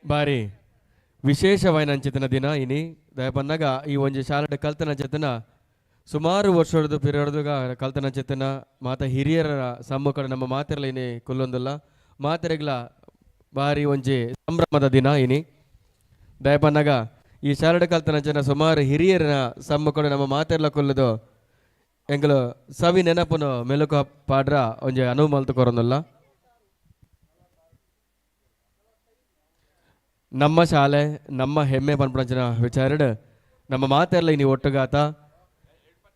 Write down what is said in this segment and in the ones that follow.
ಬಾರಿ ವಿಶೇಷವಾಯಿನಂಚಿತ್ತಿನ ದಿನ ಇನಿ. ದಾಯೆ ಪನ್ನಗ ಈ ಒಂಜಿ ಶಾಲೆಡ್ ಕಲ್ತನಂಚಿತ್ತಿನ ಸುಮಾರು ವರ್ಷದ ಪಿರಡ್ದುಗ ಕಲ್ತನಂಚಿತ್ತಿನ ಮಾತ ಹಿರಿಯರ ಸಮ್ಮುಖಡ್ ನಮ್ಮ ಮಾತೆರ್ಲ ಇನಿ ಕುಲ್ಲೊಂದುಲ್ಲ. ಮಾತೆರೆಗ್ಲ ಬಾರಿ ಒಂಜಿ ಸಂಭ್ರಮದ ದಿನ ಇನಿ. ದಾಯೆ ಪನ್ನಗ ಈ ಶಾಲೆಡ್ ಕಲ್ತನಂಚಿನ ಸುಮಾರು ಹಿರಿಯರ ಸಮ್ಮುಖಡ್ ನಮ್ಮ ಮಾತೆರ್ಲ ಕುಲ್ಲುದು ಎಂಕುಲು ಸವಿ ನೆನಪುನು ಮೆಲುಕು ಪಾಡ್ರ ಒಂಜಿ ಅನುವು ಮಲ್ತು ಕೊರೊಂದುಲ್ಲ. ನಮ್ಮ ಶಾಲೆ ನಮ್ಮ ಹೆಮ್ಮೆ ಪನ್ಪುನಂಚಿನ ವಿಚಾರಡ್ ನಮ್ಮ ಮಾತೆರ್ಲ ಇನಿ ಒಟ್ಟುಗಾತ.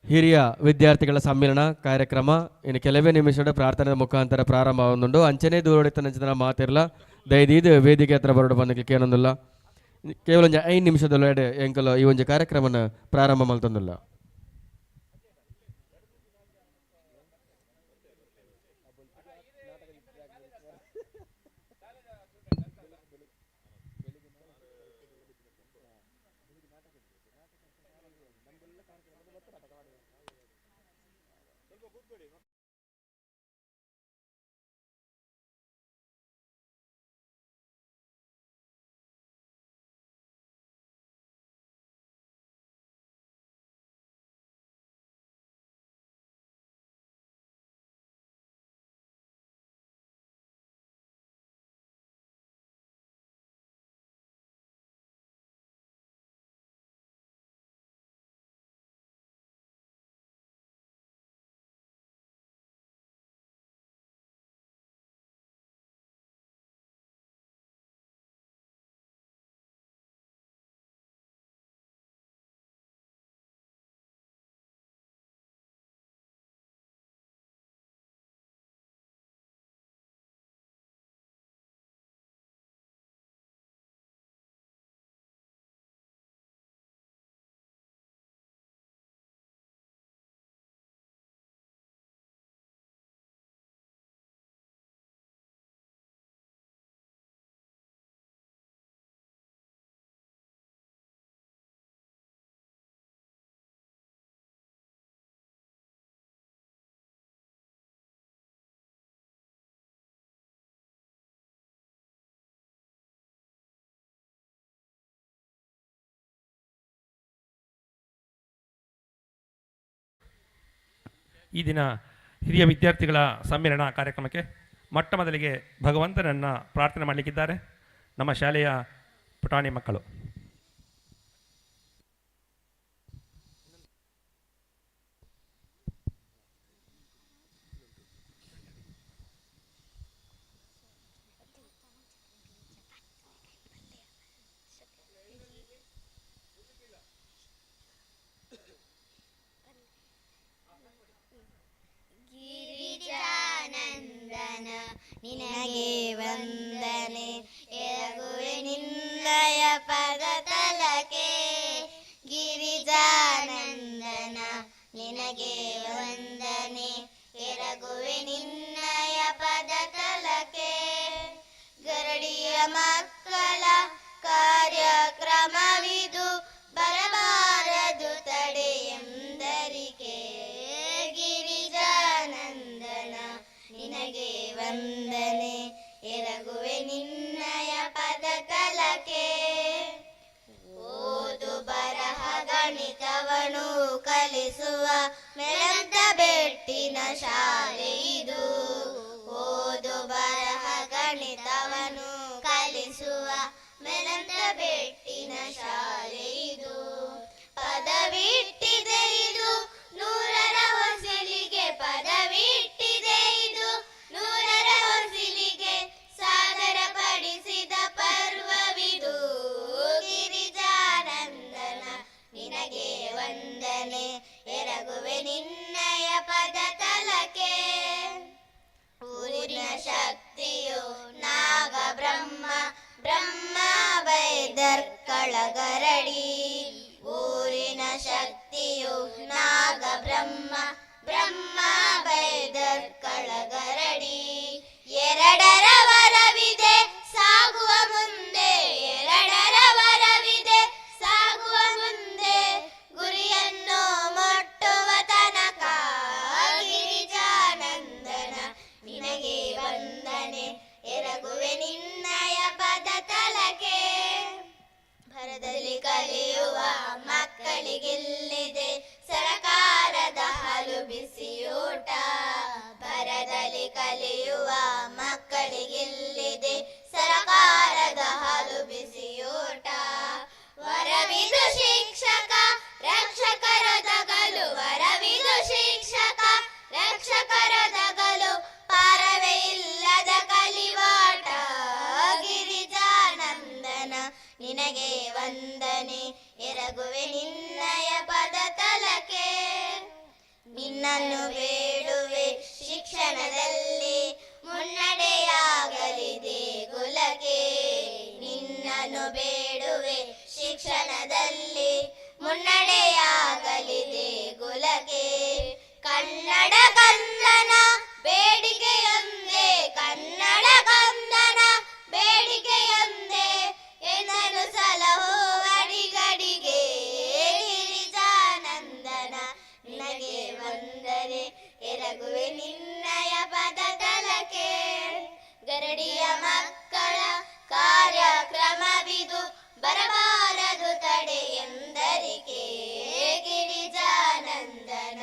ಹಿರಿಯ ವಿದ್ಯಾರ್ಥಿಗಳ ಸಮ್ಮೇಳನ ಕಾರ್ಯಕ್ರಮ ಇನ್ನು ಕೆಲವೇ ನಿಮಿಷದ ಪ್ರಾರ್ಥನೆ ಮುಖಾಂತರ ಪ್ರಾರಂಭ ಆವೊಂದುಂಡು. ಅಂಚನೆ ದೂರಡಿತನಂಚಿನ ಮಾತೆರ್ಲ ದಯದೀದ್ ವೇದಿಕೆ ಹತ್ರ ಬರಡು ಬಂದ ಕೇನೊಂದುಲ್ಲ. ಕೇವಲ ಒಂಜಿ 5 ನಿಮಿಷದೊಳಗಡೆ ಎಂಕುಲು ಈ ಒಂಜಿ ಕಾರ್ಯಕ್ರಮನ ಪ್ರಾರಂಭ ಮಲ್ತೊಂದುಲ್ಲ. ಈ ದಿನ ಹಿರಿಯ ವಿದ್ಯಾರ್ಥಿಗಳ ಸಮ್ಮೇಳನ ಕಾರ್ಯಕ್ರಮಕ್ಕೆ ಮೊಟ್ಟ ಮೊದಲಿಗೆ ಭಗವಂತನನ್ನು ಪ್ರಾರ್ಥನೆ ಮಾಡಲಿಕ್ಕಿದ್ದಾರೆ ನಮ್ಮ ಶಾಲೆಯ ಪುಟಾಣಿ ಮಕ್ಕಳು. ಗಿರಿಜಾನಂದನ ನಿನಗೆ ವಂದನೆ, ಎರಗುವೆ ನಿನ್ನಯ ಪದ ತಲಕೆ. ಗಿರಿಜಾನಂದನ ನಿನಗೆ ವಂದನೆ, ಎರಗುವೆ ನಿನ್ನಯ ಪದ ತಲಕೆ. ಗರಡಿಯ ಮಕ್ಕಳ ಕಾರ್ಯಕ್ರಮವಿದು, ಬರಬಾರದು ತಡೆಯೆಂದರಿಕೆ. ಗಿರಿಜಾನಂದನ ನಿನಗೆ ವಂದನೆ, ಎರಗುವೆ ನಿನ್ನಯ ಪದ ತಲಕೆ. ಓದು ಬರಹ ಗಣಿತವನು ಕಲಿಸುವ ಮೆರಂತ ಬೆಟ್ಟಿನ ಶಾಲೆ ಇದು. ಓದು ಬರಹ ಗಣಿತವನು ಕಲಿಸುವ ಮೆರಂತ ಬೆಟ್ಟಿನ ಶಾಲೆ ಇದು. ಪದವಿಟ್ಟಿದೆ ಇದು ನೂರರ ಹೊಸಿಲಿಗೆ, ಪದವಿಟ್ಟಿದೆ ಇದು ನೂರರ ಹೊಸಿಲಿಗೆ, ಸಾದರ ಪಡಿಸಿದ ಪರ್ವವಿದು. ಗಿರಿಜಾನಂದನ ನಿನಗೆ ವಂದನೆ, ಎರಗುವೆ ನಿನ್ನಯ ಪದ ತಲಕೆ. ಊರಿನ ಶಕ್ತಿಯು ನಾಗ ಬ್ರಹ್ಮ, ಬ್ರಹ್ಮ ಬೈದರ್ಕಳ ಗರಡಿ. ಊರಿನ ಶಕ್ತಿಯು ನಾಗ ಬ್ರಹ್ಮ, ಬ್ರಹ್ಮ ಬೈದರ್ಕಳ ಗರಡಿ. ಎರಡರ ವರವಿದೆ ಸಾಗುವ ಮುಂದೆ, ಎರಡರ ವರವಿದೆ ಸಾಗುವ ಮುಂದೆ, ಗುರಿಯನ್ನು ಮುಟ್ಟುವ ತನಕ. ಗಿರಿಜಾನಂದನ ನಿನಗೆ ವಂದನೆ, ಎರಗುವೆ ನಿನ್ನಯ ಪದ ತಲಕೆ. ಕಲಿಯುವ ಮಕ್ಕಳಿಗಿಲ್ಲಿದೆ ಸರಕಾರದ ಹಾಲು ಬಿಸಿಯೂಟ. ವರವಿದು ಶಿಕ್ಷಕ ರಕ್ಷಕರೊದಗಲು, ವರವಿದು ಶಿಕ್ಷಕ ರಕ್ಷಕರೊದಗಲು, ಪಾರವೇ ಇಲ್ಲದ ಕಲಿವಾಟ. ಗಿರಿಜಾನಂದನ ನಿನಗೆ ವಂದನೆ, ಎರಗುವೆ ನಿನ್ನಯ ಪದ ತಲಕೆ. ನಿನ್ನನ್ನು ಬೇಡುವೆ ಶಿಕ್ಷಣದಲ್ಲಿ ಮುನ್ನಡೆಯಾಗಲಿ ದೇಗುಲಕ್ಕೆ. ನಿನ್ನನ್ನು ಬೇಡುವೆ ಶಿಕ್ಷಣದಲ್ಲಿ ಮುನ್ನಡೆಯಾಗಲಿ ದೇಗುಲಕ್ಕೆ. ಕನ್ನಡ ಕಂದನ ಬೇಡಿಕೆಯೊಂದೇ, ಕನ್ನಡ ಕಂದನ ಬೇಡಿಕೆಯೊಂದೇ, ಎನ್ನನು ಸಲಹೋ ಅಡಿಗಡಿಗೆ. ಗಿರಿಜಾನಂದನ ನಿನಗೆ ವಂದನೆ, ಎರಗುವೆ ನಿನ್ನಯ ಪದ ತಲಕೆ. ಗರಡಿಯ ಮಕ್ಕಳ ಕಾರ್ಯಕ್ರಮವಿದು, ಬರಬಾರದು ತಡೆ ಎಂದರಿಕೆ. ಗಿರಿಜಾನಂದನ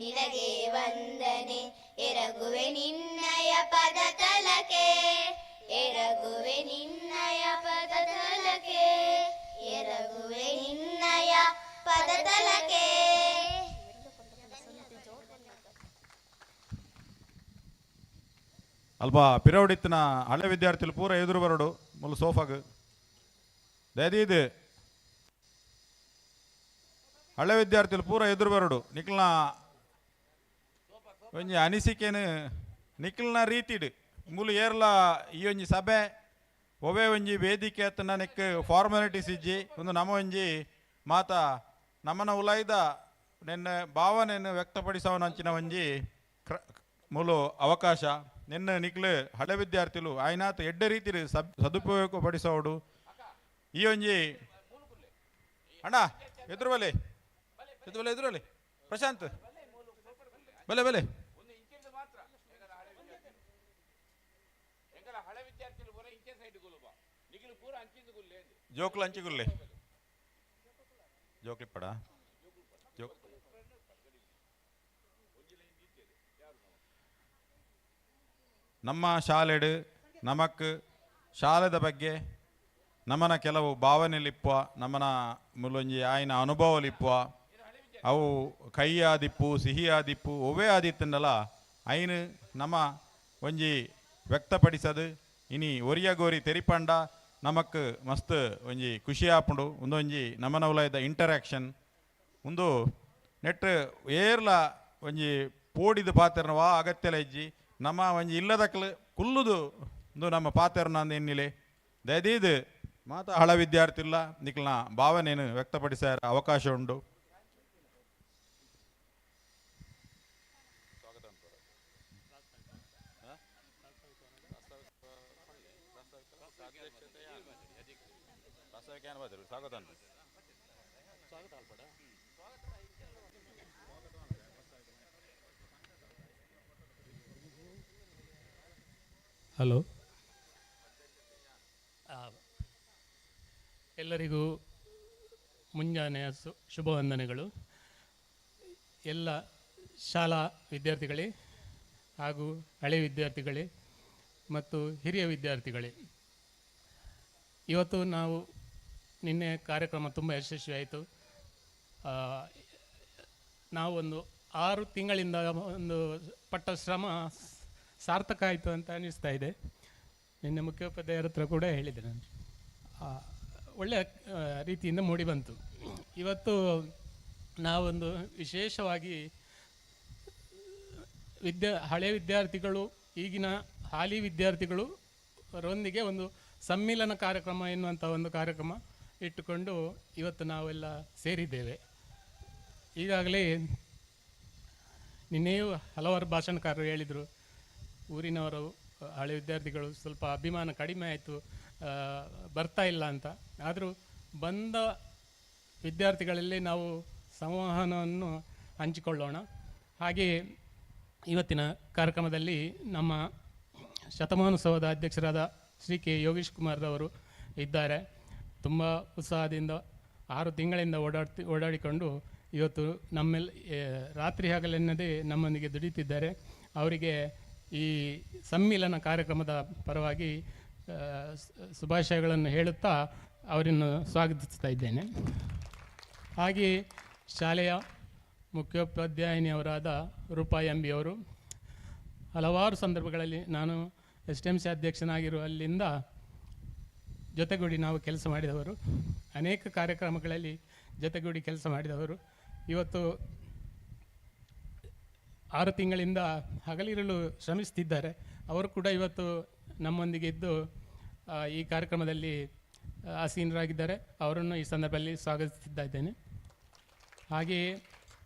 ನಿನಗೆ ವಂದನೆ, ಎರಗುವೆ ನಿನ್ನಯ ಪದ ತಲಕೆ, ಎರಗುವೆ ನಿನ್ನಯ ಪದ ತಲಕೆ, ಎರಗುವೆ ನಿನ್ನಯ ಪದ ತಲಕೆ. ಅಲ್ಪ ಪಿರವಡಿತ್ತಿನ ಹಳೆ ವಿದ್ಯಾರ್ಥಿಲು ಪೂರ ಎದುರು ಬರಡು ಮುಲ್ಲು ಸೋಫಾಗ್ ದಯದೀದು. ಹಳೆ ವಿದ್ಯಾರ್ಥಿಲು ಪೂರ ಎದುರು ಬರಡು. ನಿಕ್ಲ್ನ ಒಂಜಿ ಅನಿಸಿಕೆನು ನಿಕ್ಲ್ನ ರೀತಿಡ್ ಮೂಲು ಏರ್ಲ ಈ ಒಂಜಿ ಸಭೆ ಒವೇ ಒಂಜಿ ವೇದಿಕೆ ಅತ್ತನ ನೆಕ್ ಫಾರ್ಮಾಲಿಟೀಸ್ ಇಜ್ಜಿ. ಒಂದು ನಮ್ಮ ಒಂಜಿ ಮಾತ ನಮ್ಮನ ಉಲಾಯ್ದ ನಿನ್ನ ಭಾವನೆಯನ್ನು ವ್ಯಕ್ತಪಡಿಸವನಂಚಿನ ಒಂಜಿ ಮೂಲು ಅವಕಾಶ. ನಿನ್ನ ನಿಕ್ಲು ಹಳೆ ವಿದ್ಯಾರ್ಥಿಲು ಆಯ್ನಾತ್ ಎಡ್ಡೆ ರೀತಿ ಸದುಪಯೋಗ ಪಡಿಸೋಡು. ಈ ಒಂಜಿ ಅಣ್ಣ ಎದುರು ಬಲೆ, ಎದುರು ಬಲೆ, ಎದುರು ಬಲೆ ಪ್ರಶಾಂತ್ ಬಲೆ ಬಲೆ. ಜೋಕ್ಲು ಹಂಚಿಗುಲ್ಲೆ ಜೋಕ್ಲಿಪ್ಪಡ ಜೋಕ್. ನಮ್ಮ ಶಾಲೆಡು ನಮಕ್ ಶಾಲೆದ ಬಗ್ಗೆ ನಮ್ಮನ ಕೆಲವು ಭಾವನೆಲಿಪ್ಪ, ನಮ್ಮನ ಮುಲೊಂಜಿ ಆಯ್ನ ಅನುಭವಲಿಪ್ಪ, ಅವು ಕೈ ಆದಿಪ್ಪು ಸಿಹಿ ಆದಿಪ್ಪು ಒವೇ ಆದಿತ್ತಂಡಲ ಐನು ನಮ್ಮ ಒಂಜಿ ವ್ಯಕ್ತಪಡಿಸದು ಇನಿ ಒರಿಯ ಗೋರಿ ತೆರಿಪಂಡ ನಮಕ್ ಮಸ್ತ್ ಒಂಜಿ ಖುಷಿ ಆಪುಂಡು. ಒಂದೊಂಜಿ ನಮ್ಮನ ಉಲಯದ ಇಂಟರಾಕ್ಷನ್ ಒಂದು ನೆಟ್ ಏರ್ಲ ಒಂಜಿ ಪೋಡಿದ ಪಾತ್ರನ ವಾ ಅಗತ್ಯಲ ಇಜ್ಜಿ. ನಮ್ಮ ಒಂಜಿ ಇಲ್ಲದಕ್ಲು ಕುಲ್ಲುದು ಒಂದು ನಮ್ಮ ಪಾತ್ರನ ಅಂದ ಎನ್ನಿಲೆ. ದಯದೀದು ಮಾತ ಹಳ ವಿದ್ಯಾರ್ಥಿ ಇಲ್ಲ ನಿಕ್ಲ್ನ ಭಾವನೆಯನ್ನು ವ್ಯಕ್ತಪಡಿಸ ಅವಕಾಶ ಉಂಟು. ಹಲೋ, ಎಲ್ಲರಿಗೂ ಮುಂಜಾನೆಯ ಶುಭವಂದನೆಗಳು. ಎಲ್ಲ ಶಾಲಾ ವಿದ್ಯಾರ್ಥಿಗಳೇ ಹಾಗೂ ಹಳೆ ವಿದ್ಯಾರ್ಥಿಗಳೇ ಮತ್ತು ಹಿರಿಯ ವಿದ್ಯಾರ್ಥಿಗಳೇ, ಇವತ್ತು ನಾವು ನಿನ್ನೆ ಕಾರ್ಯಕ್ರಮ ತುಂಬ ಯಶಸ್ವಿಯಾಯಿತು. ನಾವೊಂದು 6 ತಿಂಗಳಿಂದ ಒಂದು ಪಟ್ಟ ಶ್ರಮ ಸಾರ್ಥಕ ಆಯಿತು ಅಂತ ಅನ್ನಿಸ್ತಾ ಇದೆ. ನಿನ್ನೆ ಮುಖ್ಯೋಪಾಧ್ಯಾಯರ ಹತ್ರ ಕೂಡ ಹೇಳಿದೆ ನಾನು. ಒಳ್ಳೆಯ ರೀತಿಯಿಂದ ಮೂಡಿಬಂತು. ಇವತ್ತು ನಾವೊಂದು ವಿಶೇಷವಾಗಿ ಹಳೆ ವಿದ್ಯಾರ್ಥಿಗಳು, ಈಗಿನ ಹಾಲಿ ವಿದ್ಯಾರ್ಥಿಗಳು ಅವರೊಂದಿಗೆ ಒಂದು ಸಮ್ಮಿಲನ ಕಾರ್ಯಕ್ರಮ ಎನ್ನುವಂಥ ಒಂದು ಕಾರ್ಯಕ್ರಮ ಇಟ್ಟುಕೊಂಡು ಇವತ್ತು ನಾವೆಲ್ಲ ಸೇರಿದ್ದೇವೆ. ಈಗಾಗಲೇ ನಿನ್ನೆಯೂ ಹಲವಾರು ಭಾಷಣಕಾರರು ಹೇಳಿದರು, ಊರಿನವರು ಹಳೆ ವಿದ್ಯಾರ್ಥಿಗಳು ಸ್ವಲ್ಪ ಅಭಿಮಾನ ಕಡಿಮೆ ಆಯಿತು, ಬರ್ತಾ ಇಲ್ಲ ಅಂತ. ಆದರೂ ಬಂದ ವಿದ್ಯಾರ್ಥಿಗಳಲ್ಲಿ ನಾವು ಸಂವಹನವನ್ನು ಹಂಚಿಕೊಳ್ಳೋಣ. ಹಾಗೆಯೇ ಇವತ್ತಿನ ಕಾರ್ಯಕ್ರಮದಲ್ಲಿ ನಮ್ಮ ಶತಮಾನೋತ್ಸವದ ಅಧ್ಯಕ್ಷರಾದ ಶ್ರೀ ಕೆ ಯೋಗೇಶ್ ಕುಮಾರ್ರವರು ಇದ್ದಾರೆ. ತುಂಬ ಉತ್ಸಾಹದಿಂದ 6 ತಿಂಗಳಿಂದ ಓಡಾಡಿಕೊಂಡು ಇವತ್ತು ನಮ್ಮೆಲ್ಲ ರಾತ್ರಿ ಹಗಲೆನ್ನದೇ ನಮ್ಮೊಂದಿಗೆ ದುಡಿತಿದ್ದಾರೆ. ಅವರಿಗೆ ಈ ಸಮ್ಮಿಲನ ಕಾರ್ಯಕ್ರಮದ ಪರವಾಗಿ ಶುಭಾಶಯಗಳನ್ನು ಹೇಳುತ್ತಾ ಅವರನ್ನು ಸ್ವಾಗತಿಸ್ತಾ ಇದ್ದೇನೆ. ಹಾಗೆಯೇ ಶಾಲೆಯ ಮುಖ್ಯೋಪಾಧ್ಯಾಯಿನಿಯವರಾದ ರೂಪಾ ಎಂ ಬಿ ಅವರು ಹಲವಾರು ಸಂದರ್ಭಗಳಲ್ಲಿ ನಾನು ಎಸ್ ಟಿ ಎಮ್ ಸಿ ಅಧ್ಯಕ್ಷನಾಗಿರುವಲ್ಲಿಂದ ಜೊತೆಗೂಡಿ ನಾವು ಕೆಲಸ ಮಾಡಿದವರು, ಅನೇಕ ಕಾರ್ಯಕ್ರಮಗಳಲ್ಲಿ ಜೊತೆಗೂಡಿ ಕೆಲಸ ಮಾಡಿದವರು. ಇವತ್ತು 6 ತಿಂಗಳಿಂದ ಹಗಲಿರುಳು ಶ್ರಮಿಸ್ತಿದ್ದಾರೆ. ಅವರು ಕೂಡ ಇವತ್ತು ನಮ್ಮೊಂದಿಗೆ ಇದ್ದು ಈ ಕಾರ್ಯಕ್ರಮದಲ್ಲಿ ಆಸೀನರಾಗಿದ್ದಾರೆ. ಅವರನ್ನು ಈ ಸಂದರ್ಭದಲ್ಲಿ ಸ್ವಾಗತಿಸ್ತಾ ಇದ್ದೇನೆ. ಹಾಗೆಯೇ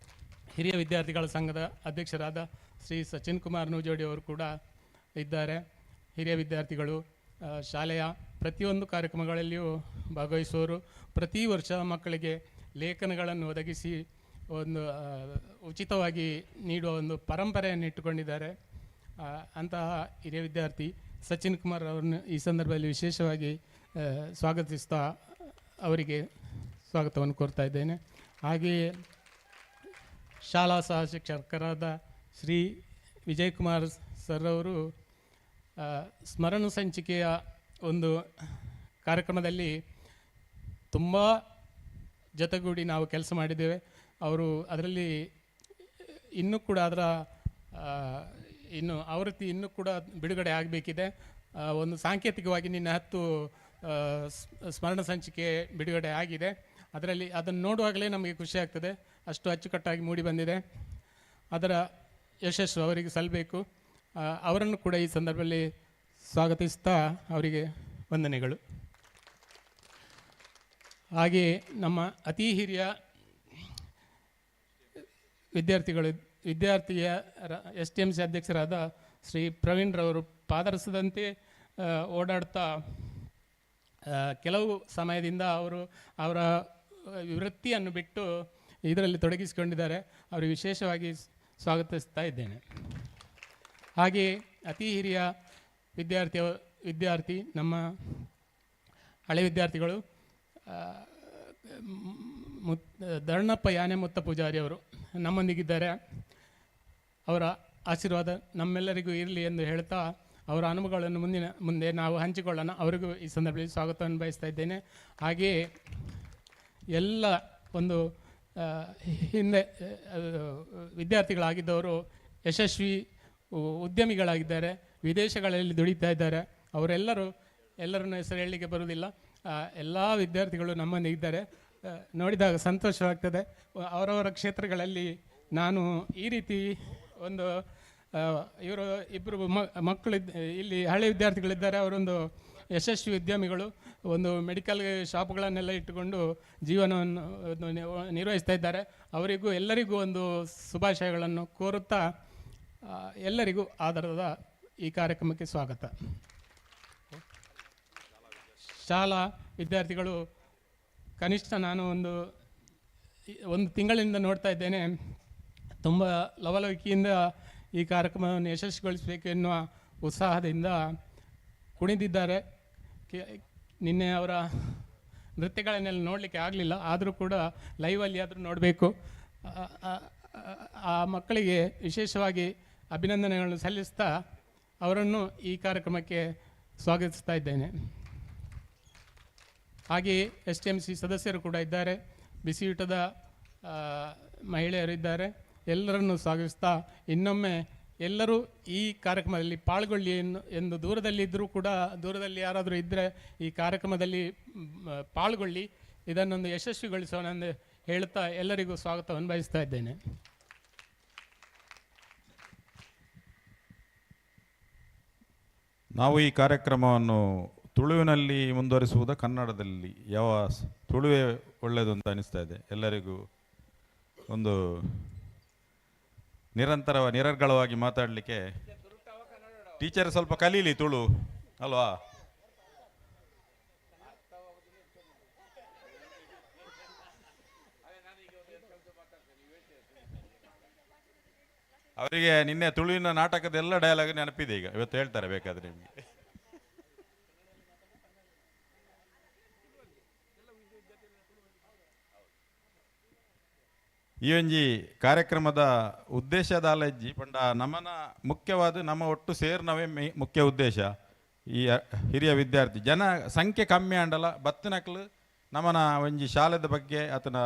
ಹಿರಿಯ ವಿದ್ಯಾರ್ಥಿಗಳ ಸಂಘದ ಅಧ್ಯಕ್ಷರಾದ ಶ್ರೀ ಸಚಿನ್ ಕುಮಾರ್ ನೂಜೋಡಿ ಅವರು ಕೂಡ ಇದ್ದಾರೆ. ಹಿರಿಯ ವಿದ್ಯಾರ್ಥಿಗಳು ಶಾಲೆಯ ಪ್ರತಿಯೊಂದು ಕಾರ್ಯಕ್ರಮಗಳಲ್ಲಿಯೂ ಭಾಗವಹಿಸುವರು. ಪ್ರತಿ ವರ್ಷ ಮಕ್ಕಳಿಗೆ ಲೇಖನಗಳನ್ನು ಒದಗಿಸಿ ಒಂದು ಉಚಿತವಾಗಿ ನೀಡುವ ಒಂದು ಪರಂಪರೆಯನ್ನು ಇಟ್ಟುಕೊಂಡಿದ್ದಾರೆ. ಅಂತಹ ಹಿರಿಯ ವಿದ್ಯಾರ್ಥಿ ಸಚಿನ್ ಕುಮಾರ್ ಅವರನ್ನು ಈ ಸಂದರ್ಭದಲ್ಲಿ ವಿಶೇಷವಾಗಿ ಸ್ವಾಗತಿಸ್ತಾ ಅವರಿಗೆ ಸ್ವಾಗತವನ್ನು ಕೋರ್ತಾ ಇದ್ದೇನೆ. ಹಾಗೆಯೇ ಶಾಲಾ ಸಹ ಶಿಕ್ಷಕರಾದ ಶ್ರೀ ವಿಜಯಕುಮಾರ್ ಸರ್ ಅವರು ಸ್ಮರಣ ಸಂಚಿಕೆಯ ಒಂದು ಕಾರ್ಯಕ್ರಮದಲ್ಲಿ ತುಂಬ ಜೊತೆಗೂಡಿ ನಾವು ಕೆಲಸ ಮಾಡಿದ್ದೇವೆ. ಅವರು ಅದರಲ್ಲಿ ಇನ್ನೂ ಕೂಡ ಅದರ ಇನ್ನು ಆವೃತ್ತಿ ಇನ್ನೂ ಕೂಡ ಬಿಡುಗಡೆ ಆಗಬೇಕಿದೆ. ಒಂದು ಸಾಂಕೇತಿಕವಾಗಿ ನಿನ್ನೆ 10 ಸ್ಮರಣ ಸಂಚಿಕೆ ಬಿಡುಗಡೆ ಆಗಿದೆ. ಅದರಲ್ಲಿ ಅದನ್ನು ನೋಡುವಾಗಲೇ ನಮಗೆ ಖುಷಿ ಆಗ್ತದೆ, ಅಷ್ಟು ಅಚ್ಚುಕಟ್ಟಾಗಿ ಮೂಡಿ ಬಂದಿದೆ. ಅದರ ಯಶಸ್ಸು ಅವರಿಗೆ ಸಲ್ಲಬೇಕು. ಅವರನ್ನು ಕೂಡ ಈ ಸಂದರ್ಭದಲ್ಲಿ ಸ್ವಾಗತಿಸ್ತಾ ಅವರಿಗೆ ವಂದನೆಗಳು. ಹಾಗೆಯೇ ನಮ್ಮ ಅತಿ ಹಿರಿಯ ವಿದ್ಯಾರ್ಥಿಯ ಎಸ್ ಟಿ ಎಮ್ ಸಿ ಅಧ್ಯಕ್ಷರಾದ ಶ್ರೀ ಪ್ರವೀಣ್ ರವರು ಪಾದರಸದಂತೆ ಓಡಾಡ್ತಾ ಕೆಲವು ಸಮಯದಿಂದ ಅವರು ಅವರ ವೃತ್ತಿಯನ್ನು ಬಿಟ್ಟು ಇದರಲ್ಲಿ ತೊಡಗಿಸಿಕೊಂಡಿದ್ದಾರೆ. ಅವರು ವಿಶೇಷವಾಗಿ ಸ್ವಾಗತಿಸ್ತಾ ಇದ್ದೇನೆ. ಹಾಗೆಯೇ ಅತಿ ಹಿರಿಯ ವಿದ್ಯಾರ್ಥಿ ನಮ್ಮ ಹಳೆ ವಿದ್ಯಾರ್ಥಿಗಳು ಧರ್ಣಪ್ಪ ಯಾನೆ ಮುತ್ತ ಪೂಜಾರಿ ಅವರು ನಮ್ಮೊಂದಿಗಿದ್ದಾರೆ. ಅವರ ಆಶೀರ್ವಾದ ನಮ್ಮೆಲ್ಲರಿಗೂ ಇರಲಿ ಎಂದು ಹೇಳ್ತಾ ಅವರ ಅನುಭವಗಳನ್ನು ಮುಂದೆ ನಾವು ಹಂಚಿಕೊಳ್ಳೋಣ. ಅವರಿಗೂ ಈ ಸಂದರ್ಭದಲ್ಲಿ ಸ್ವಾಗತವನ್ನು ಬಯಸ್ತಾ ಇದ್ದೇನೆ. ಹಾಗೆಯೇ ಎಲ್ಲ ಒಂದು ಹಿಂದೆ ವಿದ್ಯಾರ್ಥಿಗಳಾಗಿದ್ದವರು ಯಶಸ್ವಿ ಉದ್ಯಮಿಗಳಾಗಿದ್ದಾರೆ, ವಿದೇಶಗಳಲ್ಲಿ ದುಡಿತಾ ಇದ್ದಾರೆ. ಎಲ್ಲರನ್ನೂ ಹೆಸರು ಹೇಳಲಿಕ್ಕೆ ಬರುವುದಿಲ್ಲ. ಎಲ್ಲ ವಿದ್ಯಾರ್ಥಿಗಳು ನಮ್ಮೊಂದಿಗಿದ್ದಾರೆ. ನೋಡಿದಾಗ ಸಂತೋಷವಾಗ್ತದೆ. ಅವರವರ ಕ್ಷೇತ್ರಗಳಲ್ಲಿ ನಾನು ಈ ರೀತಿ ಒಂದು ಇವರು ಇಬ್ಬರು ಮಕ್ಕಳು ಇಲ್ಲಿ ಹಳೆ ವಿದ್ಯಾರ್ಥಿಗಳಿದ್ದಾರೆ. ಅವರೊಂದು ಯಶಸ್ವಿ ಉದ್ಯಮಿಗಳು, ಒಂದು ಮೆಡಿಕಲ್ ಶಾಪ್ಗಳನ್ನೆಲ್ಲ ಇಟ್ಟುಕೊಂಡು ಜೀವನವನ್ನು ನಿರ್ವಹಿಸ್ತಾ ಇದ್ದಾರೆ. ಅವರಿಗೂ ಎಲ್ಲರಿಗೂ ಒಂದು ಶುಭಾಶಯಗಳನ್ನು ಕೋರುತ್ತಾ ಎಲ್ಲರಿಗೂ ಆದರದ ಈ ಕಾರ್ಯಕ್ರಮಕ್ಕೆ ಸ್ವಾಗತ. ಶಾಲಾ ವಿದ್ಯಾರ್ಥಿಗಳು ಕನಿಷ್ಠ ನಾನು ಒಂದು ತಿಂಗಳಿಂದ ನೋಡ್ತಾ ಇದ್ದೇನೆ, ತುಂಬ ಲವಲವಿಕೆಯಿಂದ ಈ ಕಾರ್ಯಕ್ರಮವನ್ನು ಯಶಸ್ವಿಗೊಳಿಸಬೇಕು ಎನ್ನುವ ಉತ್ಸಾಹದಿಂದ ಕುಣಿದಿದ್ದಾರೆ. ನಿನ್ನೆ ಅವರ ನೃತ್ಯಗಳನ್ನೆಲ್ಲ ನೋಡಲಿಕ್ಕೆ ಆಗಲಿಲ್ಲ, ಆದರೂ ಕೂಡ ಲೈವಲ್ಲಿ ಆದರೂ ನೋಡಬೇಕು. ಆ ಮಕ್ಕಳಿಗೆ ವಿಶೇಷವಾಗಿ ಅಭಿನಂದನೆಗಳನ್ನು ಸಲ್ಲಿಸ್ತಾ ಅವರನ್ನು ಈ ಕಾರ್ಯಕ್ರಮಕ್ಕೆ ಸ್ವಾಗತಿಸ್ತಾ ಇದ್ದೇನೆ. ಹಾಗೆಯೇ ಎಸ್ ಟಿ ಎಮ್ ಸಿ ಸದಸ್ಯರು ಕೂಡ ಇದ್ದಾರೆ, ಬಿಸಿಯೂಟದ ಮಹಿಳೆಯರು ಇದ್ದಾರೆ. ಎಲ್ಲರನ್ನು ಸ್ವಾಗತಿಸ್ತಾ ಇನ್ನೊಮ್ಮೆ ಎಲ್ಲರೂ ಈ ಕಾರ್ಯಕ್ರಮದಲ್ಲಿ ಪಾಲ್ಗೊಳ್ಳಿ ಎಂದು ದೂರದಲ್ಲಿದ್ದರೂ ಕೂಡ, ದೂರದಲ್ಲಿ ಯಾರಾದರೂ ಇದ್ದರೆ ಈ ಕಾರ್ಯಕ್ರಮದಲ್ಲಿ ಪಾಲ್ಗೊಳ್ಳಿ, ಇದನ್ನೊಂದು ಯಶಸ್ವಿಗೊಳಿಸೋಣ ಎಂದು ಹೇಳುತ್ತಾ ಎಲ್ಲರಿಗೂ ಸ್ವಾಗತವನ್ನು ಬಯಸ್ತಾ ಇದ್ದೇನೆ. ನಾವು ಈ ಕಾರ್ಯಕ್ರಮವನ್ನು ತುಳುವಿನಲ್ಲಿ ಮುಂದುವರಿಸುವುದ ಕನ್ನಡದಲ್ಲಿ? ಯಾವ ತುಳುವೇ ಒಳ್ಳೆಯದು ಅಂತ ಅನಿಸ್ತಾ ಇದೆ ಎಲ್ಲರಿಗೂ. ಒಂದು ನಿರಂತರ ನಿರರ್ಗಳವಾಗಿ ಮಾತಾಡಲಿಕ್ಕೆ ಟೀಚರ್ ಸ್ವಲ್ಪ ಕಲೀಲಿ ತುಳು ಅಲ್ವಾ? ಅವರಿಗೆ ನಿನ್ನೆ ತುಳುವಿನ ನಾಟಕದ ಎಲ್ಲ ಡೈಲಾಗ್ ನೆನಪಿದೆ, ಈಗ ಇವತ್ತು ಹೇಳ್ತಾರೆ ಬೇಕಾದ್ರೆ ನಿಮಗೆ. ಈ ಒಂಜಿ ಕಾರ್ಯಕ್ರಮದ ಉದ್ದೇಶ ದಾಲಜ್ಜಿ ಪಂಡ ನಮನ ಮುಖ್ಯವಾದ ನಮ್ಮ ಒಟ್ಟು ಸೇರ್ನವೇ ಮುಖ್ಯ ಉದ್ದೇಶ. ಈ ಹಿರಿಯ ವಿದ್ಯಾರ್ಥಿ ಜನ ಸಂಖ್ಯೆ ಕಮ್ಮಿ ಆಂಡಲ ಬತ್ತಿನಕ್ಲು ನಮನ ಒಂಜಿ ಶಾಲೆದ ಬಗ್ಗೆ ಆತನ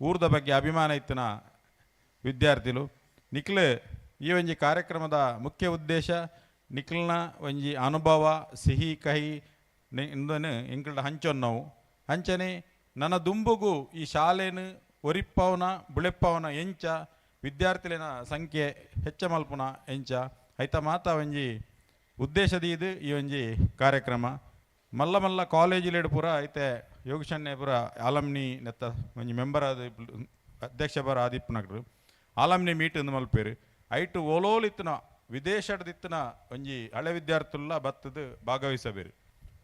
ಊರ್ದ ಬಗ್ಗೆ ಅಭಿಮಾನ ಇತ್ತಿನ ವಿದ್ಯಾರ್ಥಿಲು ನಿಕ್ಲು ಈ ಒಂಜಿ ಕಾರ್ಯಕ್ರಮದ ಮುಖ್ಯ ಉದ್ದೇಶ ನಿಕ್ಲ್ನ ಒಂಜಿ ಅನುಭವ ಸಿಹಿ ಕಹಿ ಇಂದನು ಎಂಕಲ್ಡ ಹಂಚೊನ್ನವು ಅಂಚನೆ ನನ್ನ ದುಂಬುಗು ಈ ಶಾಲೆನು ಒರಿಪ್ಪವನ ಬುಳೆಪ್ಪವನ ಎಂಚ ವಿದ್ಯಾರ್ಥಿಲಿನ ಸಂಖ್ಯೆ ಹೆಚ್ಚ ಮಲ್ಪುನ ಎಂಚ ಐತ ಮಾತ ಒಂಜಿ ಉದ್ದೇಶದ ಇದು ಈ ಒಂಜಿ ಕಾರ್ಯಕ್ರಮ. ಮಲ್ಲ ಮಲ್ಲ ಕಾಲೇಜಿಲೆಡ್ ಪೂರ ಐತೆ ಯೋಗಶಣ್ಣೆ ಪೂರ ಆಲಮ್ನಿ ನೆತ್ತ ಒಂಜಿ ಮೆಂಬರ್ ಆದ ಅಧ್ಯಕ್ಷ ಬರ ಆದಿಪ್ಪನಗರು ಆಲಮ್ನಿ ಮೀಟ್ ಇಂದು ಮಲ್ಪೇರು ಐಟು ಓಲೋಲಿತ್ತನ ವಿದೇಶದಿತ್ತಿನ ಒಂಜಿ ಹಳೆ ವಿದ್ಯಾರ್ಥಿಲ್ಲ ಬತ್ತದು ಭಾಗವಹಿಸಬೇರು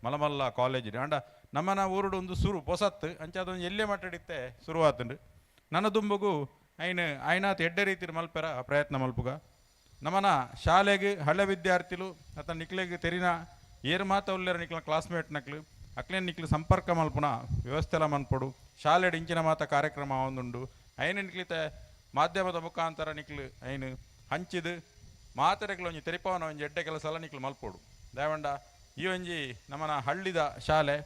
ಮಲ್ಲ ಮಲ್ಲ ಕಾಲೇಜ್. ಆಂಡ ನಮ್ಮನ ಊರುಡು ಒಂದು ಸುರು ಪೊಸತ್ತು ಅಂಚ ಅದೊಂದು ಎಲ್ಲೇ ಮಾತಾಡಿತ್ತೆ ಶುರುವಾತುಂಡು. ನನ್ನ ದುಂಬುಗು ಐನು ಐನಾತ್ ಎಡ್ಡೆ ರೀತಿ ಮಲ್ಪೆರ ಪ್ರಯತ್ನ ಮಲ್ಪುಗ. ನಮ್ಮನ ಶಾಲೆಗೆ ಹಳೆ ವಿದ್ಯಾರ್ಥಿಲು ಅತ ನಿಕ್ಲೆಗ್ ತೆರಿನ ಏರು ಮಾತ ಉಲ್ಲೇರ ನಿಕ್ಲ ಕ್ಲಾಸ್ಮೇಟ್ ನಕ್ಲು ಅಕ್ಲೇನ್ ನಿಕ್ಲು ಸಂಪರ್ಕ ಮಲ್ಪುನ ವ್ಯವಸ್ಥೆಲ ಮನ್ಪೊಡು. ಶಾಲೆಡ್ ಇಂಚಿನ ಮಾತ ಕಾರ್ಯಕ್ರಮ ಒಂದುಂಡು ಐನು ನಿಕ್ಲಿತ ಮಾಧ್ಯಮದ ಮುಖಾಂತರ ನಿಕ್ಲು ಐನು ಹಂಚಿದು ಮಾತೆರೆಗ್ಲ ಒಂಜಿ ತೆರಿಪವನ ಒಂಜಿ ಎಡ್ಡೆ ಕೆಲಸ ಎಲ್ಲ ನಿಕ್ಲು ಮಲ್ಪೊಡು. ದಯವಂಡ ಈ ಒಂಜಿ ನಮ್ಮನ ಹಳ್ಳಿದ ಶಾಲೆ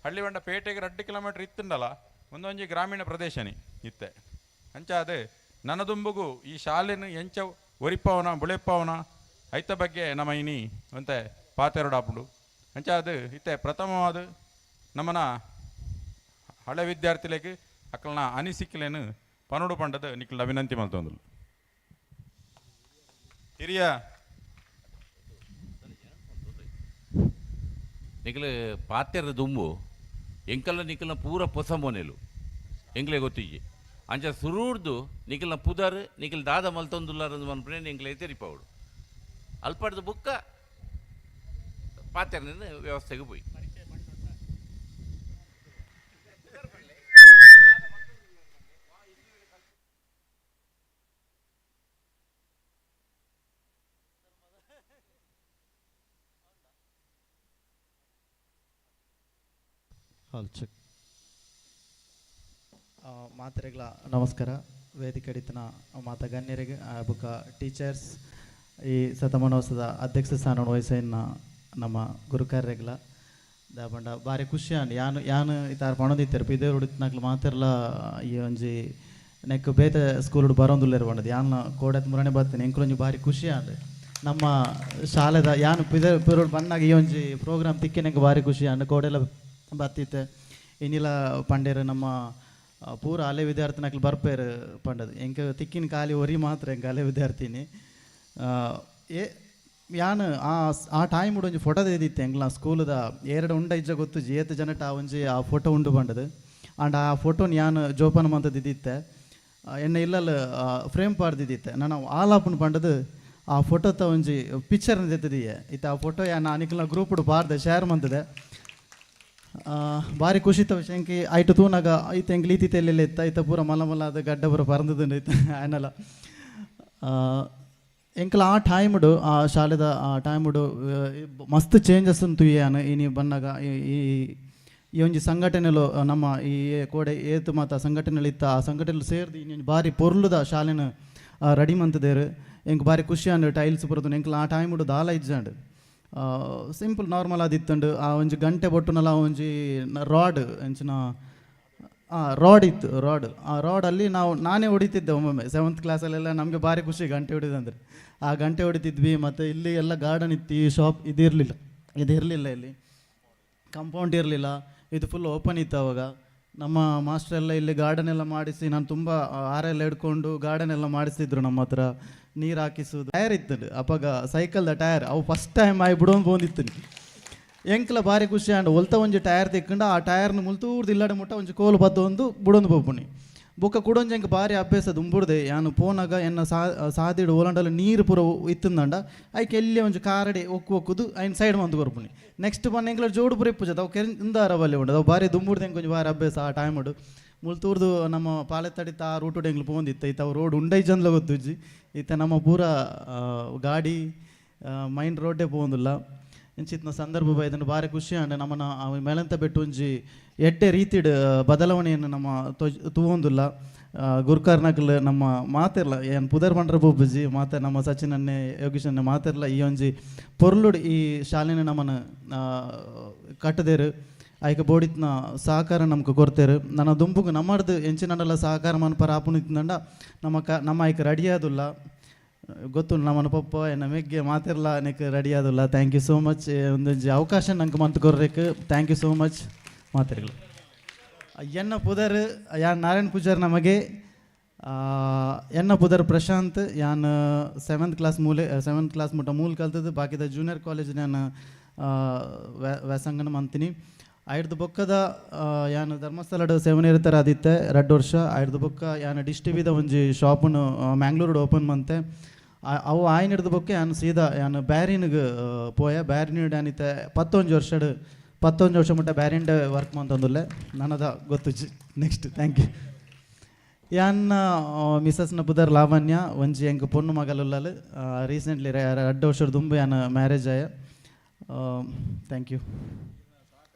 ಹಳ್ಳಿ ಬಂಡ ಪೇಟೆಗೆ 2 ಕಿಲೋಮೀಟರ್ ಇತ್ತುಂಡಲ್ಲ ಒಂದೊಂಜಿ ಗ್ರಾಮೀಣ ಪ್ರದೇಶನೇ ಇತ್ತೆ. ಅಂಚಾದ ನನ್ನ ದುಂಬುಗು ಈ ಶಾಲೆನು ಎಂಚ ಒರಿಪ್ಪವನ ಬುಳೆಪ್ಪವನ ಐತ ಬಗ್ಗೆ ನಮ್ಮ ಇನಿ ಅಂತೆ ಪಾತೆರಡಾಪುಂಡು. ಅಂಚಾದ ಇತ್ತೆ ಪ್ರಥಮವಾದ ನಮ್ಮನ ಹಳೆ ವಿದ್ಯಾರ್ಥಿಲೆಗ್ ಅಕ್ಕಲ್ನ ಅನಿಸಿಕೆಲೇನು ಪನೋಡು ಪಂಡದ ನಿಕ್ಲ ವಿನಂತಿ ಮಲ್ತೊಂದುಲ್ಲು. ಹಿರಿಯ ನಿಕ್ಲು ಪಾತೆರ ದುಂಬು ಎಂಕಲ್ಲ ನಿಕಲ್ನ ಪೂರ ಪೊಸ ಮೋನೆಲು ಎಂಕ್ಲೆ ಗೊತ್ತಿಜ್ಜಿ ಅಂಚ ಸುರೂರ್ದು ನಿಕಲ್ನ ಪುದರ್ ನಿಕಲ್ ದಾದ ಮಲ್ತೊಂದುಲ್ಲಾರ ಮನ್ಪುನೆ ಎಂಕ್ಲೆ ತೆರಿಪಾವಡು ಅಲ್ಪಡ್ದು ಬುಕ್ಕ ಪಾತೆರನ ವ್ಯವಸ್ಥೆಗೆ ಪೋಯಿ. Hall cheque. ಮಾತೆರೆಗ್ಲ ನಮಸ್ಕಾರ. ವೇದಿಕೆ ಅಡಿತನ ಮಾತ ಗಣ್ಯರಿಗೆ ಬುಕ್ಕ ಟೀಚರ್ಸ್ ಈ ಶತಮಾನೋತ್ಸವದ ಅಧ್ಯಕ್ಷ ಸ್ಥಾನ ವಹಿಸಿನ ನಮ್ಮ ಗುರುಕಾರ್ಯಗಳ ದಾಪಂಡ ಭಾರಿ ಖುಷಿ ಅಂಡ್ ಯಾನು ಯಾನು ಈ ಪಣದಿತ್ತಾರೆ ಪಿದೇರು ಉಡಿತ್ನಾಕ್ಲು ಮಾತೆರ್ಲ ಈ ಒಂಜಿ ನೆಕ್ ಬೇತೆ ಸ್ಕೂಲ್ ಬರೋಂದುಲ್ಲೇರು ಪಂಡದು ಯಾನ್ ಕೋಡತ್ ಮುರಣೆ ಬರ್ತೇನೆ ಎಂಕುಲೊಂಜಿ ಭಾರಿ ಖುಷಿ ಅಂಡ್ ನಮ್ಮ ಶಾಲೆದ ಯಾನು ಪಿದೇ ಪಿರೋಡ್ ಬಣ್ಣಾಗ ಈ ಒಂಜಿ ಪ್ರೋಗ್ರಾಮ್ ತಿಕ್ಕಿನಂಗೆ ಭಾರಿ ಖುಷಿ ಅಂಡ್ ಕೋಡೆಲ್ಲ ಬತ್ತಿತ್ತೆ ಇನ್ನಿಲ ಪಂಡೇರು ನಮ್ಮ ಪೂರ ಹಳೆ ವಿದ್ಯಾರ್ಥಿನಕ್ಲು ಬರ್ಪೇರು ಪಂಡದು ಎಂಕ ತಿಕ್ಕಿನ ಖಾಲಿ ಒರಿ ಮಾತ್ರ ಎಂಕ ಹಳೆ ವಿದ್ಯಾರ್ಥಿನಿ. ಏ ಯಾನು ಆ ಆ ಟೈಮ್ ಒಂಜಿ ಫೋಟೋ ತೆಗೆದಿತ್ತೆ ಎಂಕ್ಲ ಸ್ಕೂಲದ ಎರಡು ಉಂಡ ಇಜ್ಜ ಗೊತ್ತು ಏತ್ ಜನಟ ಆ ಒಂಜಿ ಆ ಫೋಟೋ ಉಂಡು ಪಂಡದು ಆಂಡ ಆ ಫೋಟೋನ ಯಾನು ಜೋಪಾನ ಮಂತದಿದ್ದಿತ್ತೆ ಎನ್ನ ಇಲ್ಲಲ್ಲ ಫ್ರೇಮ್ ಪಾಡ್ದಿದ್ದಿತ್ತೆ ನಾನು ಆಲಾಪುನ ಪಂಡದು ಆ ಫೋಟೋತ ಒಂಜಿ ಪಿಕ್ಚರ್ನ ತೆತ್ತದಿಯೆ ಇತ್ತ ಆ ಫೋಟೋ ಯಾನ್ ನಿಕ್ಲ ಗ್ರೂಪ್ಡು ಪಾಡ್ದೆ ಶೇರ್ ಮಂತದೆ. ಭಾರಿ ಖುಷಿ ವಿಷಯ ಎಂಕಿ ಐಟು ತೂನಾಗ ಐತೆ ಎಂಕ್ ಲೀತಿ ತೆಲ್ಲೆಲ್ಲ ಇತ್ತ ಐತ ಪೂರ ಮಲ್ಲ ಮಲ್ಲ ಅದು ಗಡ್ಡ ಪೂರ ಪರಂದದು ಇತ್ತ ಆಯ್ನಲ್ಲ. ಎಂಕಲ ಆ ಟೈಮ್ಡು ಆ ಶಾಲೆದ ಆ ಟೈಮ್ಡು ಮಸ್ತ್ ಚೇಂಜಸ್ ತುಯ್ಯಾನು ಇನಿ ಬನ್ನಾಗ ಈ ಈ ಒಂಜಿ ಸಂಘಟನೆಲು ನಮ್ಮ ಈ ಕೋಡೆ ಏತು ಮಾತ ಸಂಘಟನೆಲು ಇತ್ತ ಆ ಸಂಘಟನೆಲು ಸೇರ್ದು ಇನ್ನೊಂಜಿ ಭಾರಿ ಪೊರ್ಲುದ ಶಾಲೆನ ರೆಡಿ ಮಂತದೇರು ಎಂಕ್ ಭಾರಿ ಖುಷಿ ಅಂಡ್ ಟೈಲ್ಸ್ ಪುರತು ಎಂಕಲ ಆ ಟೈಮ್ಡು ದಾಲ ಇಜ್ಜಾಂಡ್ ಸಿಂಪಲ್ ನಾರ್ಮಲ್ ಆದಿತ್ತುಂಡು ಆ ಒಂಜಿ ಗಂಟೆ ಬೊಟ್ಟುನಲ ಒಂಜಿ ರಾಡ್ ಎಂಚಿನ ರಾಡ್ ಇತ್ತು ರಾಡ್ ಆ ರಾಡಲ್ಲಿ ನಾನೇ ಹೊಡಿತಿದ್ದೆ ಒಮ್ಮೊಮ್ಮೆ 7th ಕ್ಲಾಸಲ್ಲೆಲ್ಲ ನಮಗೆ ಭಾರಿ ಖುಷಿ ಗಂಟೆ ಹೊಡಿದಂದ್ರೆ ಆ ಗಂಟೆ ಹೊಡಿತಿದ್ವಿ. ಮತ್ತು ಇಲ್ಲಿ ಎಲ್ಲ ಗಾರ್ಡನ್ ಇತ್ತು, ಈ ಶಾಪ್ ಇದಿರಲಿಲ್ಲ, ಇದಿರಲಿಲ್ಲ, ಇಲ್ಲಿ ಕಾಂಪೌಂಡ್ ಇರಲಿಲ್ಲ, ಇದು ಫುಲ್ ಓಪನ್ ಇತ್ತು ಅವಾಗ. ನಮ್ಮ ಮಾಸ್ಟ್ರೆಲ್ಲ ಇಲ್ಲಿ ಗಾರ್ಡನ್ ಎಲ್ಲ ಮಾಡಿಸಿ ನಾನು ತುಂಬ ಆರೆಲ್ಲ ಹಿಡ್ಕೊಂಡು ಗಾರ್ಡನ್ ಎಲ್ಲ ಮಾಡಿಸಿದ್ರು ನಮ್ಮ ಹತ್ರ. ನೀರು ಹಾಕಿಸೋದು ಟೈರ್ ಇತ್ತು ಅಪ್ಪಾಗ ಸೈಕಲ್ದ ಟೈರ್ ಅವು ಫಸ್ಟ್ ಟೈಮ್ ಆಗಿ ಬಿಡೋದು ಬಂದಿತ್ತು. ಎಂಕ್ಲ ಭಾರಿ ಖುಷಿ ಆಂಡ್ ಒಲ್ತ ಒಂಜಿ ಟೈರ್ ತಿಕ್ಕೊಂಡು ಆ ಟೈರ್ನ ಮುಲ್ತೂರ್ದು ಇಲ್ಲಡೆ ಮುಟ್ಟ ಒಂಜಿ ಕೋಲು ಬದ್ದು ಒಂದು ಬುಡೊಂದು ಪೋಪುಣಿ ಬೊಕ್ಕ ಕುಡೊಂಜಿ ಎಂಕ್ ಭಾರಿ ಅಭ್ಯಾಸ ದುಂಬುಡ್ದೆ ಯಾನು ಪೋನಾಗ ಎನ್ನ ಸಾದಿಡು ಓಲಂಡಲ ನೀರು ಪೂರ ಇತ್ತಂದಂಡ ಐಕೆ ಎಲ್ಲಿ ಒಂಜಿ ಕಾರಡಿ ಒಕ್ಕು ಒಕ್ಕುದು ಐನ್ ಸೈಡ್ ಮಂದು ಕೊರ್ಪುಣಿ. ನೆಕ್ಸ್ಟ್ ಬನ್ನ ಎಂಕ್ಲ ಜೋಡು ಪೂರ ಇಪ್ಪುಜದ ಅವು ಕೆರಿಂದಾರ ಬಲ್ಲೆ ಉಂಡು ಅವು ಭಾರಿ ದುಂಬುಡ್ದೆ ಎಂಕ್ ಒಂಜಿ ಭಾರಿ ಅಭ್ಯಾಸ ಆ ಟೈಮುಡು. ಮುಲ್ತೂರ್ದು ನಮ್ಮ ಪಾಲೆತ್ತಡಿತ ಆ ರೂಟುಡು ಎಂಕ್ಲು ಪೋಂದಿತ್ತು ಇತ್ತ ಅವು ರೋಡ್ ಉಂಡೈ ಜನ್ಲ ಗೊತ್ತುಜ್ಜಿ ಇತ್ತ ನಮ್ಮ ಪೂರ ಗಾಡಿ ಮೈನ್ ರೋಡೇ ಪೋಂದುಲ್ಲ. ಇಂಚಿತ್ತಿನ ಸಂದರ್ಭ ಬೈದಂಡು ಭಾರಿ ಖುಷಿ ಅಂಡ್ ನಮ್ಮನ ಮೇಲಂತ ಬೆಟ್ಟು ಒಂಜಿ ಎಡ್ಡೆ ರೀತಿಡ್ ಬದಲಾವಣೆಯನ್ನು ನಮ್ಮ ತೂವೊಂದುಲ್ಲ. ಗುರ್ಕಾರ್ನಕಲ್ ನಮ್ಮ ಮಾತೆರ್ಲ ಏನ್ ಪುದರ್ ಪಂಡ್ರ ಪೋಪುಜಿ ಮಾತೆ ನಮ್ಮ ಸಚಿನ್ ಅಣ್ಣೆ, ಯೋಗೀಶ್ ಅಣ್ಣೆ ಮಾತೆರ್ಲ ಈ ಒಂಜಿ ಪೊರ್ಲುಡು ಈ ಶಾಲೆನ ನಮ್ಮನ ಕಟ್ಟದೇರು. ಐಕ ಬೋಡಿತ್ನ ಸಹಕಾರ ನಮ್ಗೆ ಕೊರ್ತೇರು. ನನ್ನ ದುಂಬುಗು ನಮ್ಮರ್ದು ಎಂಚಿನಂಡಲ ಸಹಕಾರ ಮನ್ಪರ ಆಪುನಿತ್ನಂಡ ನಮ್ಮ ಕ ನಮ್ಮ ಐಕ್ ರೆಡಿ ಆದುಲ್ಲ. ಗೊತ್ತು ನಮ್ಮನ ಪಪ್ಪ ಎನ್ನ ಮೆಗ್ಗೆ ಮಾತೆರ್ಲ ನೆಕ್ ರೆಡಿ ಆದುಲ್ಲ. Thank you so much. ಒಂದೊಂಜಿ ಅವಕಾಶ ನಂಗೆ ಮಂತ್ ಕೊರ್ರೇಕ್. Thank you so much ಮಾತೆರ್ಗಳು. ಎನ್ನ ಪುದರ್ ಯಾನ್ ನಾರಾಯಣ್ ಪೂಜಾರ್ ನಮಗೆ. ಎನ್ನ ಪುದರ್ ಪ್ರಶಾಂತ್. ಯಾನ್ ಸೆವೆಂತ್ ಕ್ಲಾಸ್ ಮೂಲೆ, ಸೆವೆಂತ್ ಕ್ಲಾಸ್ ಮುಟ್ಟ ಮೂಲ ಕಲ್ತದ್ದು. ಬಾಕಿದ ಜೂನಿಯರ್ ಕಾಲೇಜ್ ನಾನು ವ್ಯಾಸಂಗನ ಮಂತೀನಿ. ಐಡ್ದು ಬೊಕ್ಕದ ಯಾನ್ ಧರ್ಮಸ್ಥಳಡ್ ಸೇವನಿರತರ ಆದಿತ್ತೆ 2 ವರ್ಷ. ಐಡ್ದು ಬೊಕ್ಕ ಯಾನ್ ಡಿಶ್ ಟಿವಿದ ಒಂಜಿ ಶಾಪುನು ಮ್ಯಾಂಗ್ಳೂರ್ಡ್ ಓಪನ್ ಮಂತೆ. ಅವು ಆಯ್ನ ಹಿಡ್ದು ಬೊಕ್ಕ ಯಾನ್ ಸೀದಾ ಯಾನ್ ಬ್ಯಾರಿನ್ಗ್ ಪೋಯ. ಬ್ಯಾರಿನ್ ಯಾನಿತ್ತೆ 11 ವರ್ಷಡ್, 11 ವರ್ಷ ಮುಟ್ಟ ಬ್ಯಾರಿಂಡ್ ವರ್ಕ್ ಮಂತೊಂದುಲ್ಲೆ. ನನದ ಗೊತ್ತುಜಿ ನೆಕ್ಸ್ಟ್. Thank you. ಯಾನ್ ಮಿಸಸ್ನ ಪುದರ್ ಲಾವಣ್ಯ. ಒಂಜಿ ಎಂಕ್ ಪೊಣ್ಣು ಮಗಲುಲ್ಲಲು. ರೀಸೆಂಟ್ಲಿ 2 ವರ್ಷದ ದುಂಬು ಯಾನ್ ಮ್ಯಾರೇಜ್ ಆಯ. Thank you,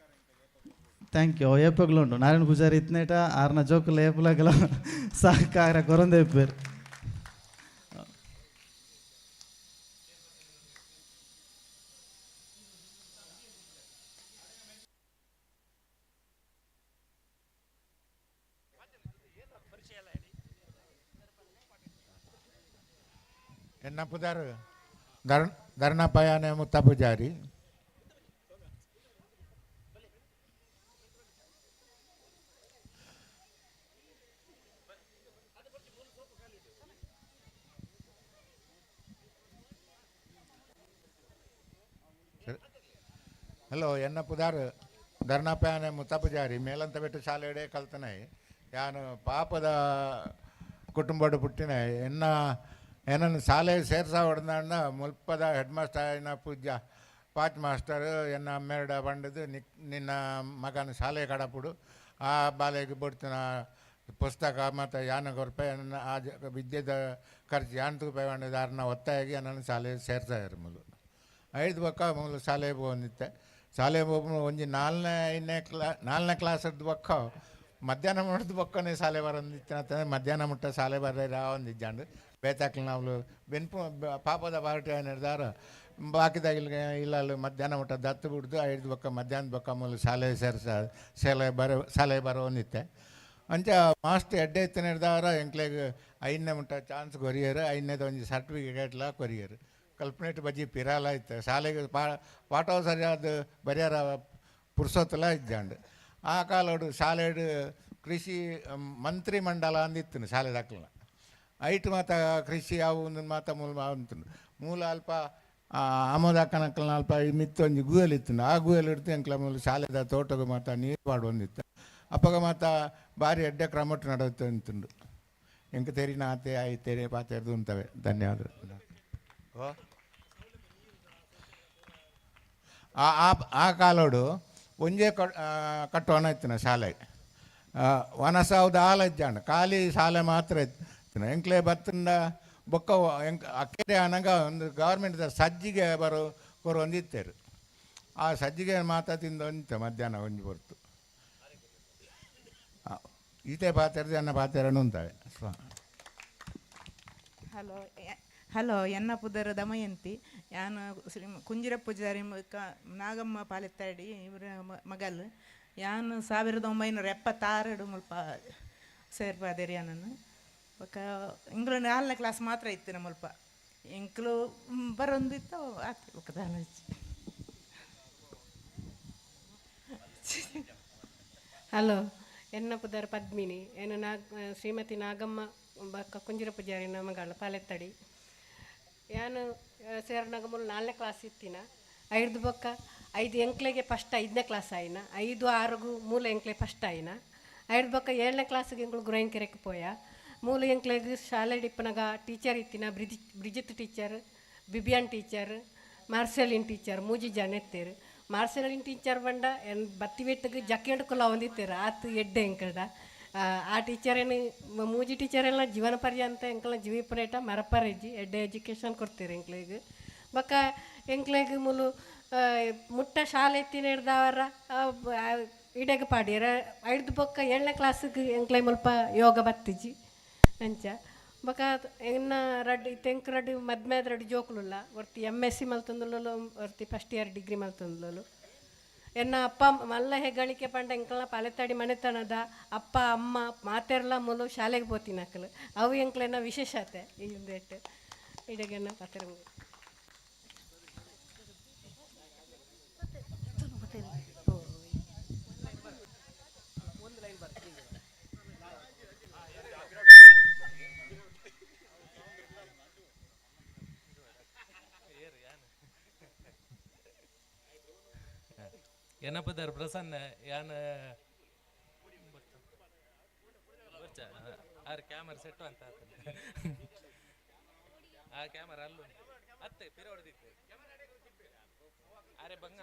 thank you. ಏಪಗ್ಲು ಉಂಡು ನಾರಾಯಣ ಪೂಜಾರಿ ಇತ್ನೇಟ ಆರ್ನ ಜೋಕುಲು ಏಪುಲಗಲ ಸಹಕಾರ ಕೊರಂದೆ ಇಪ್ಪೇರು. ಎನ್ನ ಪುದರ್ ಧರ್ಣಪಯಾನೆ ಮುತ್ತ ಪೂಜಾರಿ. ಹಲೋ, ಎನ್ನ ಪುದಾರ್ ಧರ್ಣಪಯಾನೆ ಮುತ್ತ ಪೂಜಾರಿ. ಮೇಲಂತ ಬೆಟ್ಟು ಶಾಲೆಡೆ ಕಲ್ತನಾಯಿ. ಯಾನು ಪಾಪದ ಕುಟುಂಬಡು ಪುಟ್ಟಿನ. ಎನ್ನ ಏನನ್ನು ಶಾಲೆ ಸೇರ್ಸ ಹೊಡೆದಾಂಡ ಮುಲ್ಪದ ಹೆಡ್ ಮಾಸ್ಟರ್ ಆಯಿನ ಪೂಜ್ಯ ಪಾಚ್ ಮಾಸ್ಟರ್ ಎನ್ನ ಅಮ್ಮೆರಡ ಬಂಡದು, ನಿಕ್ ನಿನ್ನ ಮಗನ ಶಾಲೆ ಕಡಪುಡು, ಆ ಬಾಲೆಗೆ ಬಡ್ತಿನ ಪುಸ್ತಕ ಮತ್ತು ಯಾನ ಕೊರ್ಪೆ, ಎನ್ನ ಆ ವಿದ್ಯೆದ ಖರ್ಚು ಯಾನ್ ತೂಪೆ ಬಂಡದ ಒತ್ತಾಯಾಗಿ ನನ್ನ ಶಾಲೆ ಸೇರ್ಸಾಯರು. ಮುಲು ಐದು ಬೊಕ್ಕ ಮೂಲು ಶಾಲೆ ಪೋವೊಂದಿತ್ತೆ. ಶಾಲೆ ಪೋಪುನ ಒಂಜಿ ನಾಲ್ನೇ ಐದನೇ ಕ್ಲಾ ನಾಲ್ನೇ ಕ್ಲಾಸದ್ದು ಬೊಕ್ಕ ಮಧ್ಯಾಹ್ನ ಮುಟ್ಟದ ಬೊಕ್ಕನೆ ಶಾಲೆ ಬರೊಂದಿತ್ತಿನ. ಮಧ್ಯಾಹ್ನ ಮುಟ್ಟ ಶಾಲೆ ಬರ ಒಂದಿಜ್ಜಾಂಡ್. ಬೇತಾಕ್ಲು ನಾವು ಬೆನ್ಪು ಪಾಪದ ಪಾರ್ಟಿ ನಿರ್ಧಾರ ಬಾಕಿದಾಗಿಲ್ ಇಲ್ಲ. ಮಧ್ಯಾಹ್ನ ಮುಟ್ಟ ದತ್ತು ಬಿಡ್ದು ಐದು ಬೊಕ್ಕ ಮಧ್ಯಾಹ್ನದ ಬೊಕ್ಕ ಮೂಲು ಶಾಲೆ ಸೇರ್ಸ ಶಾಲೆ ಬರ ಶಾಲೆ ಬರೋಂದಿತ್ತೆ. ಅಂಚ ಮಾಸ್ಟ್ ಎಡ್ಡೆ ಇತ್ತಿನ ನಿರ್ಧಾರ ಎಂಕ್ಲೆಗ್ ಐದನೇ ಮುಟ್ಟ ಚಾನ್ಸ್ ಕೊರಿಯರ್. ಐದನೇದ ಒಂಜಿ ಸರ್ಟಿಫಿಕೇಟ್ಲ ಕೊರಿಯರ್. ಕಲ್ಪನೆಟ್ ಬಜ್ಜಿ ಪಿರಾಲ ಇತ್ತು. ಶಾಲೆಗೆ ಪಾಠ ಸರಿಯಾದ ಬರಿಯಾರ ಪುರ್ಸೊತ್ತಲ ಇಜ್ಜಾಂಡ್. ಆ ಕಾಲೋಡು ಶಾಲೆಡ್ ಕೃಷಿ ಮಂತ್ರಿ ಮಂಡಲ ಅಂದಿತ್ತು ಶಾಲೆ ದಾಖಲ. ಐಟ್ ಮಾತ ಕೃಷಿ ಅವು ಒಂದು ಮಾತ ಮೂಲ ಅಂತು ಮೂಲ ಅಲ್ಪ ಆಮೋದಾಕನಕ್ಕಲ್ನ ಅಲ್ಪ ಈ ಮಿತ್ತು ಒಂಜಿ ಗುಹೆಲ್ ಇತ್ತು. ಆ ಗುಹೆಲ್ ಇಡ್ತು ಎಂಕ್ಲ ಮೂಲ ಶಾಲೆದ ತೋಟಗ ಮಾತ ನೀರು ಪಾಡೊಂದಿತ್ತು. ಅಪ್ಪಗ ಮಾತ ಭಾರಿ ಎಡ್ಡೆ ಕ್ರಮಟ್ ನಡೀತು ಅಂತುಂಡು. ಎಂಕ್ ತೆರಿನ ಆತೆ ಆಯ್ ತೆರೆ ಪಾತೆರ್ದು ಉಂತವೆ. ಧನ್ಯವಾದ. ಆ ಆ ಆ ಕಾಲೋಡು ಒಂಜೇ ಕಟ್ಟೋಣ ಇತ್ತಿನ ಶಾಲೆ. ವನಸಾವ್ದ ಆಲ ಇಜ್ಜಾಂಡ್, ಖಾಲಿ ಶಾಲೆ ಮಾತ್ರ ಇತ್ತಿನ. ಎಂಕ್ಲೆ ಬತ್ತಂಡ ಬೊಕ್ಕ ಎಂಕ್ ಅಕ್ಕೆರೆ ಅನಗ ಒಂದು ಗೌರ್ಮೆಂಟ್ ಸಜ್ಜಿಗೆ ಬರೋ ಕೊರೊಂದಿತ್ತೇರು. ಆ ಸಜ್ಜಿಗೆ ಮಾತ್ರ ತಿಂದು ಒಂತೆ ಮಧ್ಯಾಹ್ನ ಒಂಜಿ ಹೊರ್ತು. ಈತೆ ಪಾತೆರ್ದು ಅನ್ನ ಪಾತೆರನು ಉಂತವೆ. ಹಲೋ ಹಲೋ, ಎನ್ನ ಪುದರ್ ದಮಯಂತಿ. ಯಾನ್ ಶ್ರೀ ಕುಂಜಿರ ಪೂಜಾರಿ ನಾಗಮ್ಮ ಪಾಲೆತ್ತಾಡಿ ಇವರ ಮಗಲ್. ಯಾನ್ 1976ಡ್ ಮುಲ್ಪ ಸೇರ್ಪಾದೇರಿ ಯಾನನ್ನು. ಬೊಕ್ಕ ಇಂಗ್ಲು ನಾಲ್ನೇ ಕ್ಲಾಸ್ ಮಾತ್ರ ಇತ್ತು ಮುಲ್ಪ. ಎಂಕ್ಲು ಬರೊಂದಿತ್ತು ಆತು. ಬೊಕ್ಕ ದಾಲ. ಹಲೋ, ಎನ್ನ ಪುದರ್ ಪದ್ಮಿನಿ. ಎನ್ನ ನಾಗ್ ಶ್ರೀಮತಿ ನಾಗಮ್ಮ ಬೊಕ್ಕ ಕುಂಜಿರ ಪೂಜಾರಿನ ಮಗಳ, ಪಾಲೆತ್ತಡಿ. ಯಾನು ಸೇರ್ನಾಗ ಮೂಲ ನಾಲ್ನೇ ಕ್ಲಾಸ್ ಇತ್ತಿನ. ಐದು ಬೊಕ್ಕ ಐದು ಎಂಕ್ಲೆಗೆ ಫಸ್ಟ್ ಐದನೇ ಕ್ಲಾಸ್ ಆಯಿನ. ಐದು ಆರುಗು ಮೂಲ ಎಂಕ್ಲೆ ಫಸ್ಟ್ ಆಯಿನ. ಐದು ಬೊಕ್ಕ ಏಳನೇ ಕ್ಲಾಸ್ಗೆ ಎಂಕ್ಲು ಗುರೈಂಕೆರೆಕ್ ಪೋಯ. ಮೂಲ ಎಂಕ್ಲೆಗ್ ಶಾಲೆ ಇಪ್ಪನಾಗ ಟೀಚರ್ ಇತ್ತಿನ ಬ್ರಿಜಿತ್ ಟೀಚರ್, ಬಿಬಿಯಾನ್ ಟೀಚರ್, ಮಾರ್ಸೆಲಿನ್ ಟೀಚರ್, ಮೂಜಿ ಜನ ಇತ್ತೇರು. ಮಾರ್ಸೆಲಿನ್ ಟೀಚರ್ ಬಂಡ ಎನ್ ಬತ್ತಿ ಬೆಟ್ಟಗೆ ಜಕ್ಕೆಂಡು ಕುಲ ಒಂದಿತ್ತೇರು. ಆತು ಎಡ್ಡೆ ಎಂಕಲ್ಡ ಆ ಟೀಚರೇನು ಮೂಜಿ ಟೀಚರ್ ಎಲ್ಲ ಜೀವನ ಪರ್ಯಂತ ಎಂಕಲ್ನ ಜೀವಿಪನೇಟ ಮರಪರೆಜ್ಜಿ. ಎಡ್ಡೆ ಎಜುಕೇಷನ್ ಕೊಡ್ತೀರಿ ಎಂಕ್ಲೆಗ್. ಬೊಕ್ಕ ಎಂಕ್ಲೆಗ್ ಮುಲು ಮುಟ್ಟ ಶಾಲೆ ಎತ್ತಿನ ಹಿಡ್ದವರ ಇಡೆಗ್ ಪಾಡ್ಯರ. ಐಡ್ದು ಬೊಕ್ಕ ಏಳನೇ ಕ್ಲಾಸಿಗೆ ಎಂಕ್ಲೆ ಮುಲ್ಪ ಯೋಗ ಬತ್ತಿಜಿ. ಅಂಚ ಬೊಕ ಎನ್ನ ರಡ್ಡ್ ಇತ್ತೆ ರಡ್ಡ್ ಮದ್ಮೆದ ರಡ್ಡ್ ಜೋಕುಲುಲ್ಲ ಒರ್ತಿ ಎಮ್ ಎಸ್ ಸಿ ಮಲ್ತೊಂದುಲ್ಲೊಲು, ಒರ್ತಿ ಫಸ್ಟ್ ಇಯರ್ ಡಿಗ್ರಿ ಮಲ್ತೊಂದುಲ್ಲೊಲು. ಎನ್ನ ಅಪ್ಪ ಮಲ್ಲ ಹೆಗ್ಗಳಿಕೆ ಪಂಡ ಎಂಕಲ್ನ ಪಾಲೆತ್ತಾಡಿ ಮನೆತನದ ಅಪ್ಪ ಅಮ್ಮ ಮಾತೆರ್ಲ ಮೂಲು ಶಾಲೆಗೆ ಪೋತಿನಕುಲು. ಅವು ಎಂಕ್ಲೆನ ವಿಶೇಷತೆ ಇಂದೆಟ್ ಇಡೆಗೆನ್ನ ಪಾತೆರ. ಏನಪ್ಪದಾರ್ ಪ್ರಸನ್ನ ಯಾನ್ ಆರ್ ಕ್ಯಾಮರಾ ಸೆಟ್ ಅಂತ ಆ ಕ್ಯಾಮರಾ ಅಲ್ಲೂ ಅತ್ತೆ ಪಿರ ಹೊಡೆದಿತ್ತು. ಅರೆ ಬಂಗ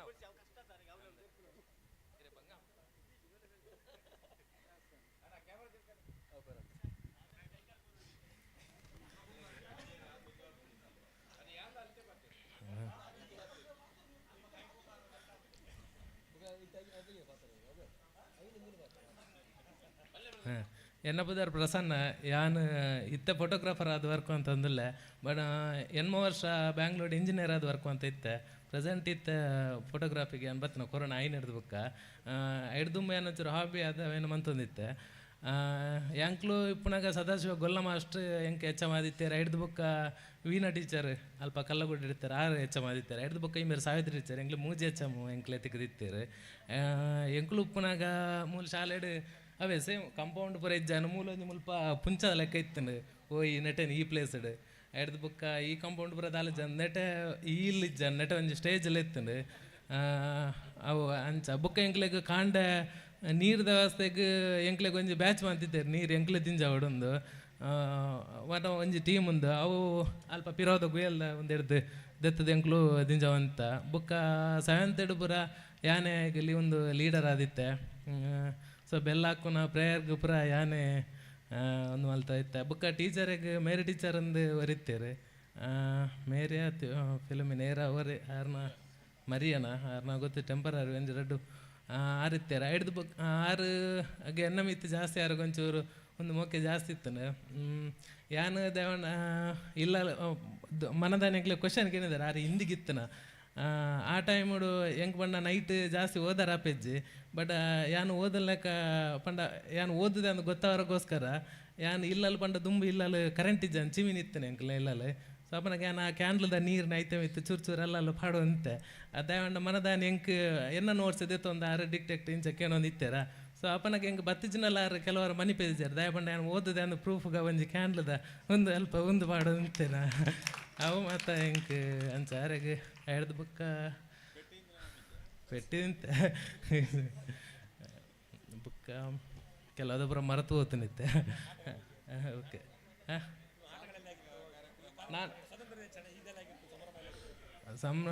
ಎನ್ನಪುದರ್ ಪ್ರಸನ್ನ ಯಾನ್ ಇತ್ತೆ ಫೋಟೋಗ್ರಾಫರ್ ಆದ ವರ್ಕ್ ಅಂತಂದಿಲ್ಲ, ಬಟ್ ಎನ್ಮ ವರ್ಷ ಬ್ಯಾಂಗ್ಳೂರ್ ಇಂಜಿನಿಯರ್ ಆದ ವರ್ಕ್ ಅಂತ ಇತ್ತೆ. ಪ್ರೆಸೆಂಟ್ ಇತ್ತೆ ಫೋಟೋಗ್ರಾಫಿಗೆ ಅನ್ ಬತ್ತಿನ ಕೊರೋನಾ ಐನ್ ಹಿಡ್ದು ಬುಕ್ಕ ಹಿಡ್ದುಂಬ ಏನೊಂಚೂರು ಹಾಬಿ ಆದ ಏನು ಮಂತೊಂದಿತ್ತೆ. ಯಾಂಕ್ಲು ಇಪ್ಪುನಾಗ ಸದಾಶಿವ ಗೊಲ್ಲ ಮಾಸ್ಟ್ರ್ ಎಂಕ್ ಹೆಚ್ಚ ಮಾದಿತ್ತೇರು. ಐಡ್ದು ಬುಕ್ಕ ವೀಣಾ ಟೀಚರ್ ಅಲ್ಪ ಕಲ್ಲಗುಡ್ಡ ಇರ್ತಾರೆ, ಆರು ಹೆಚ್ಚ ಮಾದಿತ್ತಾರೆ. ಐಡ್ದು ಬುಕ್ಕ ಇಮೇರು ಸಾವಿತ್ರಿ ಟೀಚರ್ ಎಂಕ್ಲು ಮೂಜಿ ಹೆಚ್ಚ ಎಂಕ್ಲೆ ತಿಕ್ಕದಿತ್ತೇರು. ಎಂಕ್ಲು ಉಪ್ಪುನಾಗ ಮೂಲ ಶಾಲೆಡ್ ಅವೇ ಸೇಮ್ ಕಂಪೌಂಡ್ ಪೂರ ಇಜ್ಜಾನು ಮೂಲ ಒಂಜಿ ಮುಲ್ಪ ಪುಂಚದ ಲೆಕ್ಕ ಇತ್ತುಂಡು. ಓಯ್ ನೆಟೆನ್ ಈ ಪ್ಲೇಸ್ಡ್ ಐಡ್ದು ಬುಕ್ಕ ಈ ಕಂಪೌಂಡ್ ಪೂರ ದಾಲ ಇಜ್ಜಾನ್ ನೆಟೆ ಈ ಇಲ್ಲು ಇಜ್ಜಾನ್ ನೆಟೆ ಒಂಜಿ ಸ್ಟೇಜ್ ಎಲ್ಲ ಇತ್ತುಂಡು. ಅವು ಅಂಚ ಬುಕ್ಕ ಎಂಕ್ಲೆಗ್ ಕಾಂಡೆ ನೀರ್ದ ವ್ಯವಸ್ಥೆಗ್ ಎಂಕ್ಲೆಗ್ ಒಂಜಿ ಬ್ಯಾಚ್ ಮಂತಿತ್ತೇರು ನೀರು ಎಂಕ್ಲೆ ದಿಂಜಾವೊಡೊಂದು ವನ ಒಂಜಿ ಟೀಮ್ ಉಂದು ಅವು ಅಲ್ಪ ಪಿರೋದ ಗುಯಲ್ದ ಒಂದು ಹಿಡ್ದು ದೆತ್ತದ ಎಂಕ್ಲು ದಿಂಜಾವಂತ. ಬುಕ್ಕ ಸೆವೆಂತ್ ಪೂರ ಯಾನೆ ಇಲ್ಲಿ ಒಂದು ಲೀಡರ್ ಆದಿತ್ತೆ. ಸೊ ಬೆಲ್ಲ ಹಾಕುನ ಪ್ರೇಯರ್ಗ್ ಪೂರ ಯಾನೆ ಒಂದು ಮಲ್ತ ಇತ್ತೆ. ಬುಕ್ಕ ಟೀಚರಿಗೆ ಮೇರಿ ಟೀಚರ್ ಅಂದು ಒರಿತ್ತೇರು. ಮೇರಿಯ ಫಿಲಮಿನ ಏರ ಒರಿ ಆರ್ನ ಮರಿಯನ ಆರ್ನ ಗೊತ್ತು ಟೆಂಪರರಿ ಒಂಜಿ ರಡ್ಡು ಆರಿತ್ತೇರು. ಐಡ್ದು ಬುಕ್ ಆರು ಅಗೆ ಎನ್ನ ಮಿತ್ತು ಜಾಸ್ತಿ ಆರು ಒಂಚೂರು ಒಂದು ಮೊಕ್ಕೆ ಜಾಸ್ತಿ ಇತ್ತು. ಯಾನ್ ದೇವಣ್ಣ ಇಲ್ಲ ಮನದಾನೆಗ್ಲೆ ಕ್ವಶನ್ ಕೇಳಿದಾರೆ ಆರು ಹಿಂದಿಗಿತ್ತನ ಆ ಟೈಮುಡು ಎಂಕ್ ಪಂಡ ನೈಟ್ ಜಾಸ್ತಿ ಓದಾರ ಆಪೆಜ್ಜಿ. ಬಟ್ ಯಾನ್ ಓದಲೆಕ್ಕ ಪಂಡ ಯಾನ್ ಓದುದೆ ಅಂದ್ ಗೊತ್ತಾವರಗೋಸ್ಕರ ಯಾನ್ ಇಲ್ಲಲ್ ಪಂಡ ದುಂಬು ಇಲ್ಲಲ್ ಕರೆಂಟ್ ಇಜ್ಜಾನ್ ಚಿಮಿನಿ ಇತ್ತನೆ ಎಂಕ್ಲೆ ಇಲ್ಲಲ್. ಸೊ ಅಪ್ಪನಗ ಯಾನ್ ಆ ಕ್ಯಾಂಡ್ಲ್ದ ನೀರ್ನ ಐತೆ ಇತ್ತು ಚೂರು ಚೂರು ಅಲ್ಲಲ್ಲ ಪಾಡುವಂತೆ. ಅದೇ ಮನದಾನಿ ಎಂಕ್ ಎನ್ನ ನೋಟ್ಸ್ ದೆತ್ತೊಂದು ಆರು ಡಿಕ್ಟೆಕ್ಟ್ ಇಂಚ ಕೇನೊಂದು ಇತ್ತೆರ. ಸೊ ಅಪ್ಪನಗ ಎಂಕ್ ಬತ್ತಿಜಿನಲ್ಲ ಆರು ಕೆಲವರು ಮನಿ ಪೇಜಾರ್ ದಯ ಪಂಡ ಯಾನ್ ಓದುದೆ ಅಂದ್ ಪ್ರೂಫ್ಗ ಒಂಜಿ ಕ್ಯಾಂಡ್ಲ್ದ ಒಂದು ಅಲ್ಪ ಒಂದು ಪಾಡುವಂತೆನ ಅವು ಮಾತ ಎಂಕ್ ಅಂಚ ಆರೆಗ್ ಐಡ್ದು ಬುಕ್ಕ ಪೆಟ್ಟಿಂತೆ ಬುಕ್ಕ ಕೆಲವದ ಪೂರ ಮರೆತು ಹೋಗ್ತನಿತ್ತೆ. ಓಕೆ ನಾನು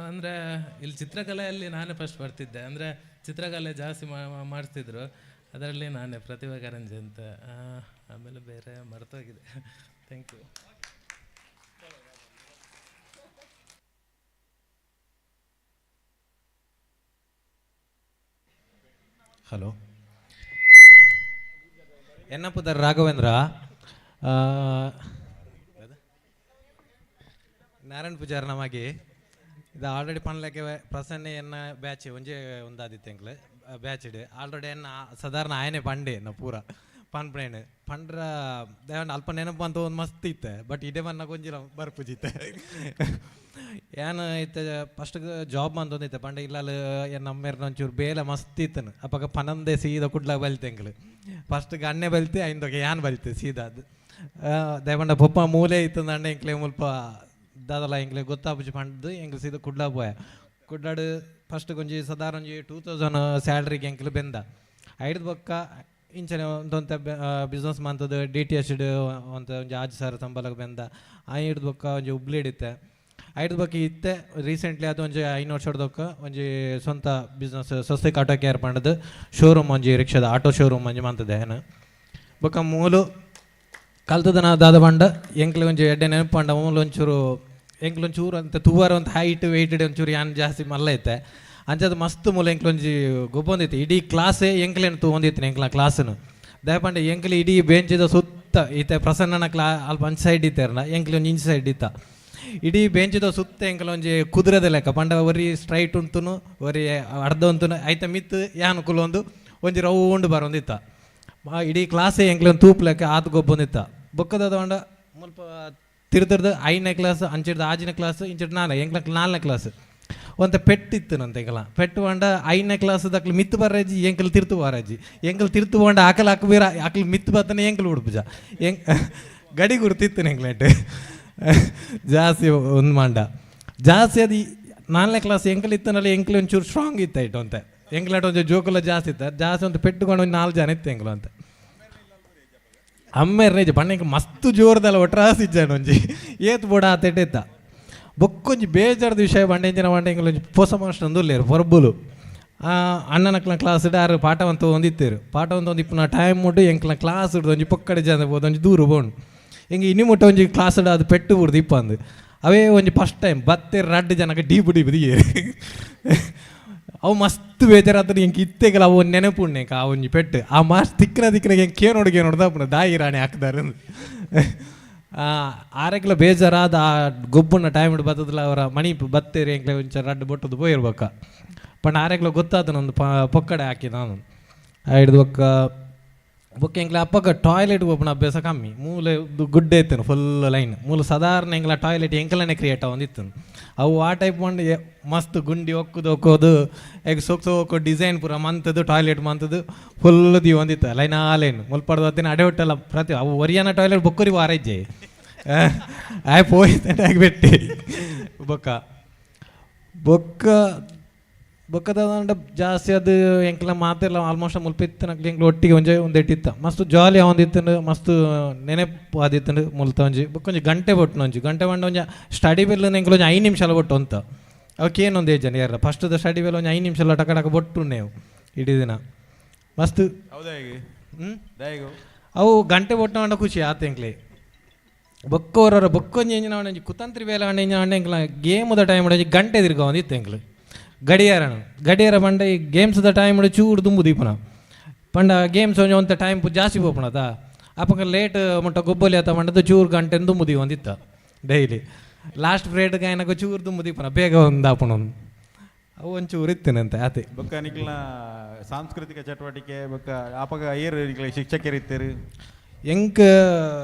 ಅಂದರೆ ಇಲ್ಲಿ ಚಿತ್ರಕಲೆಯಲ್ಲಿ ನಾನೇ ಫಸ್ಟ್ ಬರ್ತಿದ್ದೆ. ಅಂದರೆ ಚಿತ್ರಕಲೆ ಜಾಸ್ತಿ ಮಾಡಿಸ್ತಿದ್ರು, ಅದರಲ್ಲಿ ನಾನೇ ಪ್ರತಿಭಾ ಕಾರಂಜಿ ಅಂತ. ಆಮೇಲೆ ಬೇರೆ ಮರೆತೋಗಿದೆ. Thank you. Hello, ಎನ್ನಪ್ಪುದರ್ Raghavendra Narayan Pujar ನಮಗೆ ಇದು ಆಲ್ರೆಡಿ ಪನ್ಲೆಕ್ಕೆ ಪ್ರಸನ್ನ ಎನ್ನ ಬ್ಯಾಚ್ ಒಂಜೆ ಒಂದಾದಿತ್ತು ಎಂಕ್ಲೆ ಬ್ಯಾಚ್ ಇಡು ಆಲ್ರೆಡಿ ಎನ್ನ ಸಾಧಾರಣ ಆಯನೆ ಪಂಡೆ ಎನ್ನ ಪೂರ ಪನ್ಪ್ರೇನು ಪಂಡ್ರ ದೇವಣ್ಣ ಅಲ್ಪ ನೆನಪು ಅಂತ ಒಂದು ಮಸ್ತ್ ಇತ್ತೆ. ಬಟ್ ಇದೇ ಬನ್ನ ಕೊಂಜಿಲ ಬರ್ಪುಜಿತ್ತೆ. ಏನ್ ಇತ್ತೆ ಫಸ್ಟ್ ಜಾಬ್ ಮಂತೊಂದಿತ್ತೆ ಪಂಡ ಇಲ್ಲಲ್ ಎನ್ನ ಅಮ್ಮೇರ್ನ ಒಂಚೂರು ಬೇಲೆ ಮಸ್ತ್ ಇತ್ತನು. ಅಪ್ಪಗ ಪನಂದೆ ಸೀದಾ ಕುಡ್ಲ ಬಲಿತೆ ಎಂಕ್ಲು ಫಸ್ಟ್ ಅಣ್ಣೆ ಬಲಿತೆ ಐಂದೊಗೆ ಯಾನ್ ಬಲಿತೆ ಸೀದಾ ಅದು ದೇವಂಡ ಪೊಪ್ಪ ಮೂಲೆ ಇತ್ತು ಅಣ್ಣ ಎಂಕ್ಲೆ ಮುಲ್ಪ ದಾದಲ ಎಂಕ್ಲೆ ಗೊತ್ತಾಪುಜಿ ಪಂಡ್ದು ಎಂಕ್ಲು ಸೀದಾ ಕುಡ್ಲ ಪೋಯ. ಕುಡ್ಲಾಡು ಫಸ್ಟ್ ಒಂಜಿ ಸಾಧಾರಣ ಒಂಜಿ 2000 ಸ್ಯಾಲ್ರಿಗೆ ಎಂಕ್ಲು ಬೆಂದ. ಐಡ್ದು ಬೊಕ್ಕ ಇಂಚನೆ ಒಂದೊಂತೆ ಬಿಸ್ನೆಸ್ ಮಂತದ್ದು ಡಿ ಟಿ ಎಚ್ ಅಂತ ಒಂಜಿ ಆಜ್ ಸಾವಿರ ಸಂಬಳಕ್ಕೆ ಬೆಂದ. ಐಡ್ದು ಬೊಕ್ಕ ಒಂಜಿ ಹುಬ್ಳಿ ಇತ್ತೆ. ಐಡ್ದು ಬೊಕ್ಕ ಇತ್ತೆ ರೀಸೆಂಟ್ಲಿ ಅದು ಒಂಜಿ 5 ವರ್ಷದೊಕ್ಕ ಒಂಜಿ ಸ್ವಂತ ಬಿಸ್ನೆಸ್ ಸ್ವಸ್ತಿಕ್ ಆಟೋ ಕೇರ್ ಪಂಡದು ಶೋರೂಮ್ ಒಂಜಿ ರಿಕ್ಷಾದ ಆಟೋ ಶೋರೂಮ್ ಒಂಜಿ ಮಂತದೆ ಏನು. ಬೊಕ್ಕ ಮೂಲು ಕಲ್ತದನ ದಾದ ಪಂಡ ಎಂಕ್ಲೆ ಒಂಜಿ ಎಡ್ಡೆ ನೆನಪು ಪಂಡ ಮೂಲು ಒಂಚೂರು ಎಂಕ್ಲು ಒಂಚೂರು ಅಂತ ತೂವಾರ ಅಂತ ಹೈಟ್ ವೆಯ್ಟ್ ಒಂಚೂರು ಯಾನ್ ಜಾಸ್ತಿ ಮಲ್ಲ ಐತೆ ಅಂಚದ ಮಸ್ತ್ ಮೂಲ ಎಂಕ್ಲು ಒಂಜಿ ಗೊಬ್ಬೊಂದಿತ್ತು. ಇಡೀ ಕ್ಲಾಸೇ ಎಂಕ್ಲೇನು ತೂವೊಂದಿತ್ತು ಎಂಕ್ಲ ಕ್ಲಾಸನ್ನು. ದಯಪಂಡ ಎಂಕ್ಲೆ ಇಡೀ ಬೆಂಚಿದ ಸುತ್ತ ಸುತ್ತ ಈತೆ ಪ್ರಸನ್ನನಕ್ಲ ಅಲ್ಪ ಅಂಚ ಸೈಡ್ ಇತ್ತೇರ್ನ ಎಂಕ್ಲೆ ಒಂಜಿ ಇಂಚ ಸೈಡ್ ಇತ್ತ ಇಡೀ ಬೆಂಚಿದ ಸುತ್ತ ಎಂಕಲ ಒಂಜಿ ಕುದುರೆದ ಲೆಕ್ಕ ಪಂಡ ಒರಿ ಸ್ಟ್ರೈಟ್ ಉಂತುನು ಒರಿ ಅರ್ಧ ಉಂತುನು ಐತ ಮಿತ್ತು ಯಾನ್ ಕುಲೊಂದು ಒಂಜಿ ರೌಂಡ್ ಬರೊಂದಿತ್ತ ಇಡೀ ಕ್ಲಾಸೇ ಎಂಕ್ಲೆ ಒಂದು ತೂಪ್ ಲೆಕ್ಕ ಆತ್ ಗೊಬ್ಬೊಂದಿತ್ತ ಬೊಕ್ಕದ ಪಂಡ ಮುಲ್ಪ ತಿರ್ತಿರ್ದು ಐದನೇ ಕ್ಲಾಸ್ ಅಂಚಿಡ್ದು ಆಜನೇ ಕ್ಲಾಸ್ ಇಂಚಿಡ್ದು ನಾಲ್ಕು ಎಂಕ್ಲ ನಾಲ್ಕನೇ ಕ್ಲಾಸ್ ಒಂತ ಪೆಟ್ಟು ಇತ್ತು ನಂತ ಎಂಕಲ ಪೆಟ್ಟು ಪಂಡ ಐದನೇ ಕ್ಲಾಸ್ ದಕ್ಲು ಮಿತ್ತು ಬರಜ್ಜಿ ಎಂಕಲ್ ತಿರ್ತು ಬಾರಜ್ಜಿ ಎಂಕಲ್ ತಿರ್ತು ಪೋಂಡ ಆಕಲ್ ಹಾಕು ಬೀರ ಆಕಲ್ ಮಿತ್ತು ಬತ್ತನೆ ಎಂಕಲ್ ಉಡುಪುಜ ಎಂಕ್ ಗಡಿ ಗುರ್ತಿತ್ತು ಎಂಕ್ಲೆಟ್ ಜಾಸ್ತಿ ಒಂದು ಮಂಡ ಜಾಸ್ತಿ ಅದು ನಾಲ್ಕನೇ ಕ್ಲಾಸ್ ಎಂಕಲ್ ಇತ್ತನಲ್ಲಿ ಎಂಕಲ್ ಒಂಚೂರು ಸ್ಟ್ರಾಂಗ್ ಇತ್ತು ಇಟ್ಟು ಅಂತ ಎಂಕ್ಲಾಟ ಒಂಚೂರು ಜೋಕುಲ ಜಾಸ್ತಿ ಇತ್ತು ಜಾಸ್ತಿ ಒಂದು ಪೆಟ್ಟುಕೊಂಡು ಒಂದು ನಾಲ್ಕು ಜನ ಇತ್ತು ಎಂಕಲು ಅಂತ ಅಮ್ಮೇರ್ ನಿಜ ಪಂಡ ಎಂಕ್ ಮಸ್ತ್ ಜೋರದಲ್ಲ ಒಟ್ರಾಸಿ ಇಜ್ಜಾಣ ಒಂಜಿ ಏತ್ ಬೋಡ ಆತೆಟ್ ಇತ್ತ ಬೊಕ್ಕೊಂಜಿ ಬೇಜಾರ್ದ ವಿಷಯ ಬಂಡೆ ಎಂಚಿನ ಬಂಡೆ ಎಂಕಲ್ ಒಂಜಿ ಪೊಸ ಮಾಸ್ಟರ್ ಒಂದು ಪೊರ್ಬುಲು ಅಣ್ಣನಕ್ಲ ಕ್ಲಾಸ್ ಆರು ಪಾಠವಂತ ಒಂದಿತ್ತೇರು ಪಾಠವಂತ ಒಂದು ಇಪ್ಪನ ಟೈಮ್ ಮುಟ್ಟು ಎಂಕ್ಲ ಕ್ಲಾಸ್ ಒಂಜಿ ಪೊಕ್ಕಡೆ ಜನ ಬೋದು ಒಂಜಿ ದೂರ ಬೋಂಡು ಎಂಗೆ ಇನಿ ಮುಟ್ಟ ಒಂಜಿ ಕ್ಲಾಸ್ ಅದು ಪೆಟ್ಟು ಬುಡ್ದು ಇಪ್ಪಂದು ಅವೇ ಒಂಜಿ ಫಸ್ಟ್ ಟೈಮ್ ಬತ್ತೆ ರಡ್ಡು ಜನಕ್ಕೆ ಡೀಪು ಡೀಪು ದಿಯೇರು ಅವು ಮಸ್ತ್ ಬೇಜಾರಾದ್ರೆ ಎಂಕ್ ಇತ್ತೆಗಲ ಅವು ಒಂದು ನೆನಪು ಉಣ್ಣೆಕ ಆ ಒಂಜಿ ಪೆಟ್ಟು ಆ ಮಾಸ್ ತಿಕ್ಕನ ತಿಕ್ಕನ ಎಂಕ್ ಕೇನೋಡು ಕೇನೋಡು ದಾಪುನ ದಾಯಿ ರಾಣಿ ಹಾಕ್ದಾರೆ ಆರೆಗ್ಲ ಬೇಜಾರಾದ ಆ ಗೊಬ್ಬನ ಟೈಮ್ ಬತ್ತದಲ್ಲ ಅವರ ಮಣಿ ಬತ್ತೇರಿ ಎಂಕ್ಲೆ ಒಂಚ ರಡ್ಡು ಬೊಟ್ಟದು ಪೋಯಿರ್ಬೇಕ ಪಂಡ ಆರೆಗ್ಲ ಗೊತ್ತಾದ ಒಂದು ಪೊಕ್ಕಡೆ ಹಾಕಿ ನಾನು ಹಿಡ್ದು ಬೊಕ್ಕ ಬೊಕ್ಕ ಎಂಕ್ಲೆ ಅಪ್ಪಗ ಟಾಯ್ಲೆಟ್ ಹೋಗ್ನ ಅಭ್ಯಾಸ ಕಮ್ಮಿ ಮೂಲೆ ಗುಡ್ಡೆ ಇತ್ತು ಫುಲ್ ಲೈನ್ ಮೂಲ ಸಾಧಾರಣ ಎಂಕ್ಲ ಟಾಯ್ಲೆಟ್ ಎಂಕಲನೆ ಕ್ರಿಯೇಟ್ ಆವೊಂದಿತ್ತು ಅವು ಆ ಟೈಪ್ ಮಂಡ್ ಮಸ್ತ್ ಗುಂಡಿ ಒಕ್ಕುದು ಒಕ್ಕೋದು ಎಗ್ ಸೋಕ್ ಸೋಕು ಡಿಸೈನ್ ಪೂರ ಮಂತದ್ದು ಟಾಯ್ಲೆಟ್ ಮಂತದ್ದು ಫುಲ್ ದೀವೊಂದಿತ್ತು ಲೈನ್ ಆ ಲೈನ್ ಮುಲ್ಪಡ್ದು ಹೊತ್ತಿನ ಅಡೆ ಹೊಟ್ಟೆಲ್ಲ ಪ್ರತಿ ಅವು ಒರಿಯನ ಟಾಯ್ಲೆಟ್ ಬೊಕ್ಕರಿ ವಾರಜ್ಜೆ ಆಯ್ ಪೋಯ್ತು ಬೆಟ್ಟಿ ಬೊಕ್ಕ ಬೊಕ್ಕ ಬೊಕ್ಕದ ಜಾಸ್ತಿ ಅದು ಎಂಕ್ಲ ಮಾತೆಲ್ಲ ಆಲ್ಮೋಸ್ಟ್ ಮುಲ್ಪ ಇತ್ತು ಎಂಕ್ಲ ಒಟ್ಟಿಗೆ ಒಂಜೆ ಒಂದು ಇಟ್ಟಿತ್ತ ಮಸ್ತ್ ಜಾಲಿ ಅವಂದಿತ್ತು ಮಸ್ತ್ ನೆನಪು ಆದಿತ್ತು ಮುಲ್ತ ಒಂಜಿ ಬೊಕ್ಕ ಒಂಜಿ ಗಂಟೆ ಬೊಟ್ಟು ಒಂಜಿ ಗಂಟೆ ಬಂಡ ಒಂಜಿ ಸ್ಟಡಿ ಬೆಲ್ ಎಂಕ್ಲ ಒಂಜಿ 5 ನಿಮಿಷ ಬೊಟ್ಟು ಅಂತ ಅವಕ್ಕೇನೊಂದು ಏಜನ್ ಯಾರ first study bell ಒಂಜಿ 5 ನಿಮಿಷ ಟಕ ಟಕ ಬೊಟ್ಟು ನೀವು ಇಡೀ ದಿನ ಮಸ್ತ್. ಅವು ಗಂಟೆ ಬೊಟ್ಟು ಅಂಡ ಖುಷಿ ಆತ ಎಂಕ್ಲೆ ಬೊಕ್ಕೋರರ ಬೊಕ್ಕೊಂಜಿ ಎಂಜಿನ ಒಂಜಿ ಕುತಂತ್ರಿ ಬೇಲೆ ಅಂಡ ಎಂಜಿನ ಅಂಡ ಎಂಕ್ಲ ಗೇಮುದ ಟೈಮ್ ಒಂಜಿ ಗಂಟೆ ತಿರ್ಗ ಒಂದಿತ್ತು ಎಂಕ್ಲು ಗಡಿಯಾರಣ ಗಡಿಯಾರ ಪಂಡ ಈ ಗೇಮ್ಸ್ದ ಟೈಮ್ ಚೂರು ದುಂಬು ದೀಪನ ಪಂಡ ಗೇಮ್ಸ್ ಒಂಜಿ ಒಂತ ಟೈಮ್ ಜಾಸ್ತಿ ಪೋಪಣದ ಅಪ್ಪಗ ಲೇಟ್ ಮುಟ್ಟ ಗೊಬ್ಬಲಿ ಆತ ಪಂಡದ್ದು ಚೂರು ಗಂಟೆ ದುಂಬು ಒಂದಿತ್ತ ಡೈಲಿ ಲಾಸ್ಟ್ ಪ್ರೇಡ್ಗೆ ಆಯ್ನಾಗ ಚೂರು ದುಂಬು ದೀಪನ ಬೇಗ ಒಂದು ಆಪಣ ಒಂದು ಅವು ಒಂಚೂರು ಇತ್ತೇನಂತೆ ಆತೆ. ಬೊಕ್ಕ ನಿಕ್ಲ ಸಾಂಸ್ಕೃತಿಕ ಚಟುವಟಿಕೆ ಬೊಕ್ಕ ಆಪಗ ಏರು ನಿಕ್ಲ ಶಿಕ್ಷಕರು ಇತ್ತೀರು ಎಂಕ್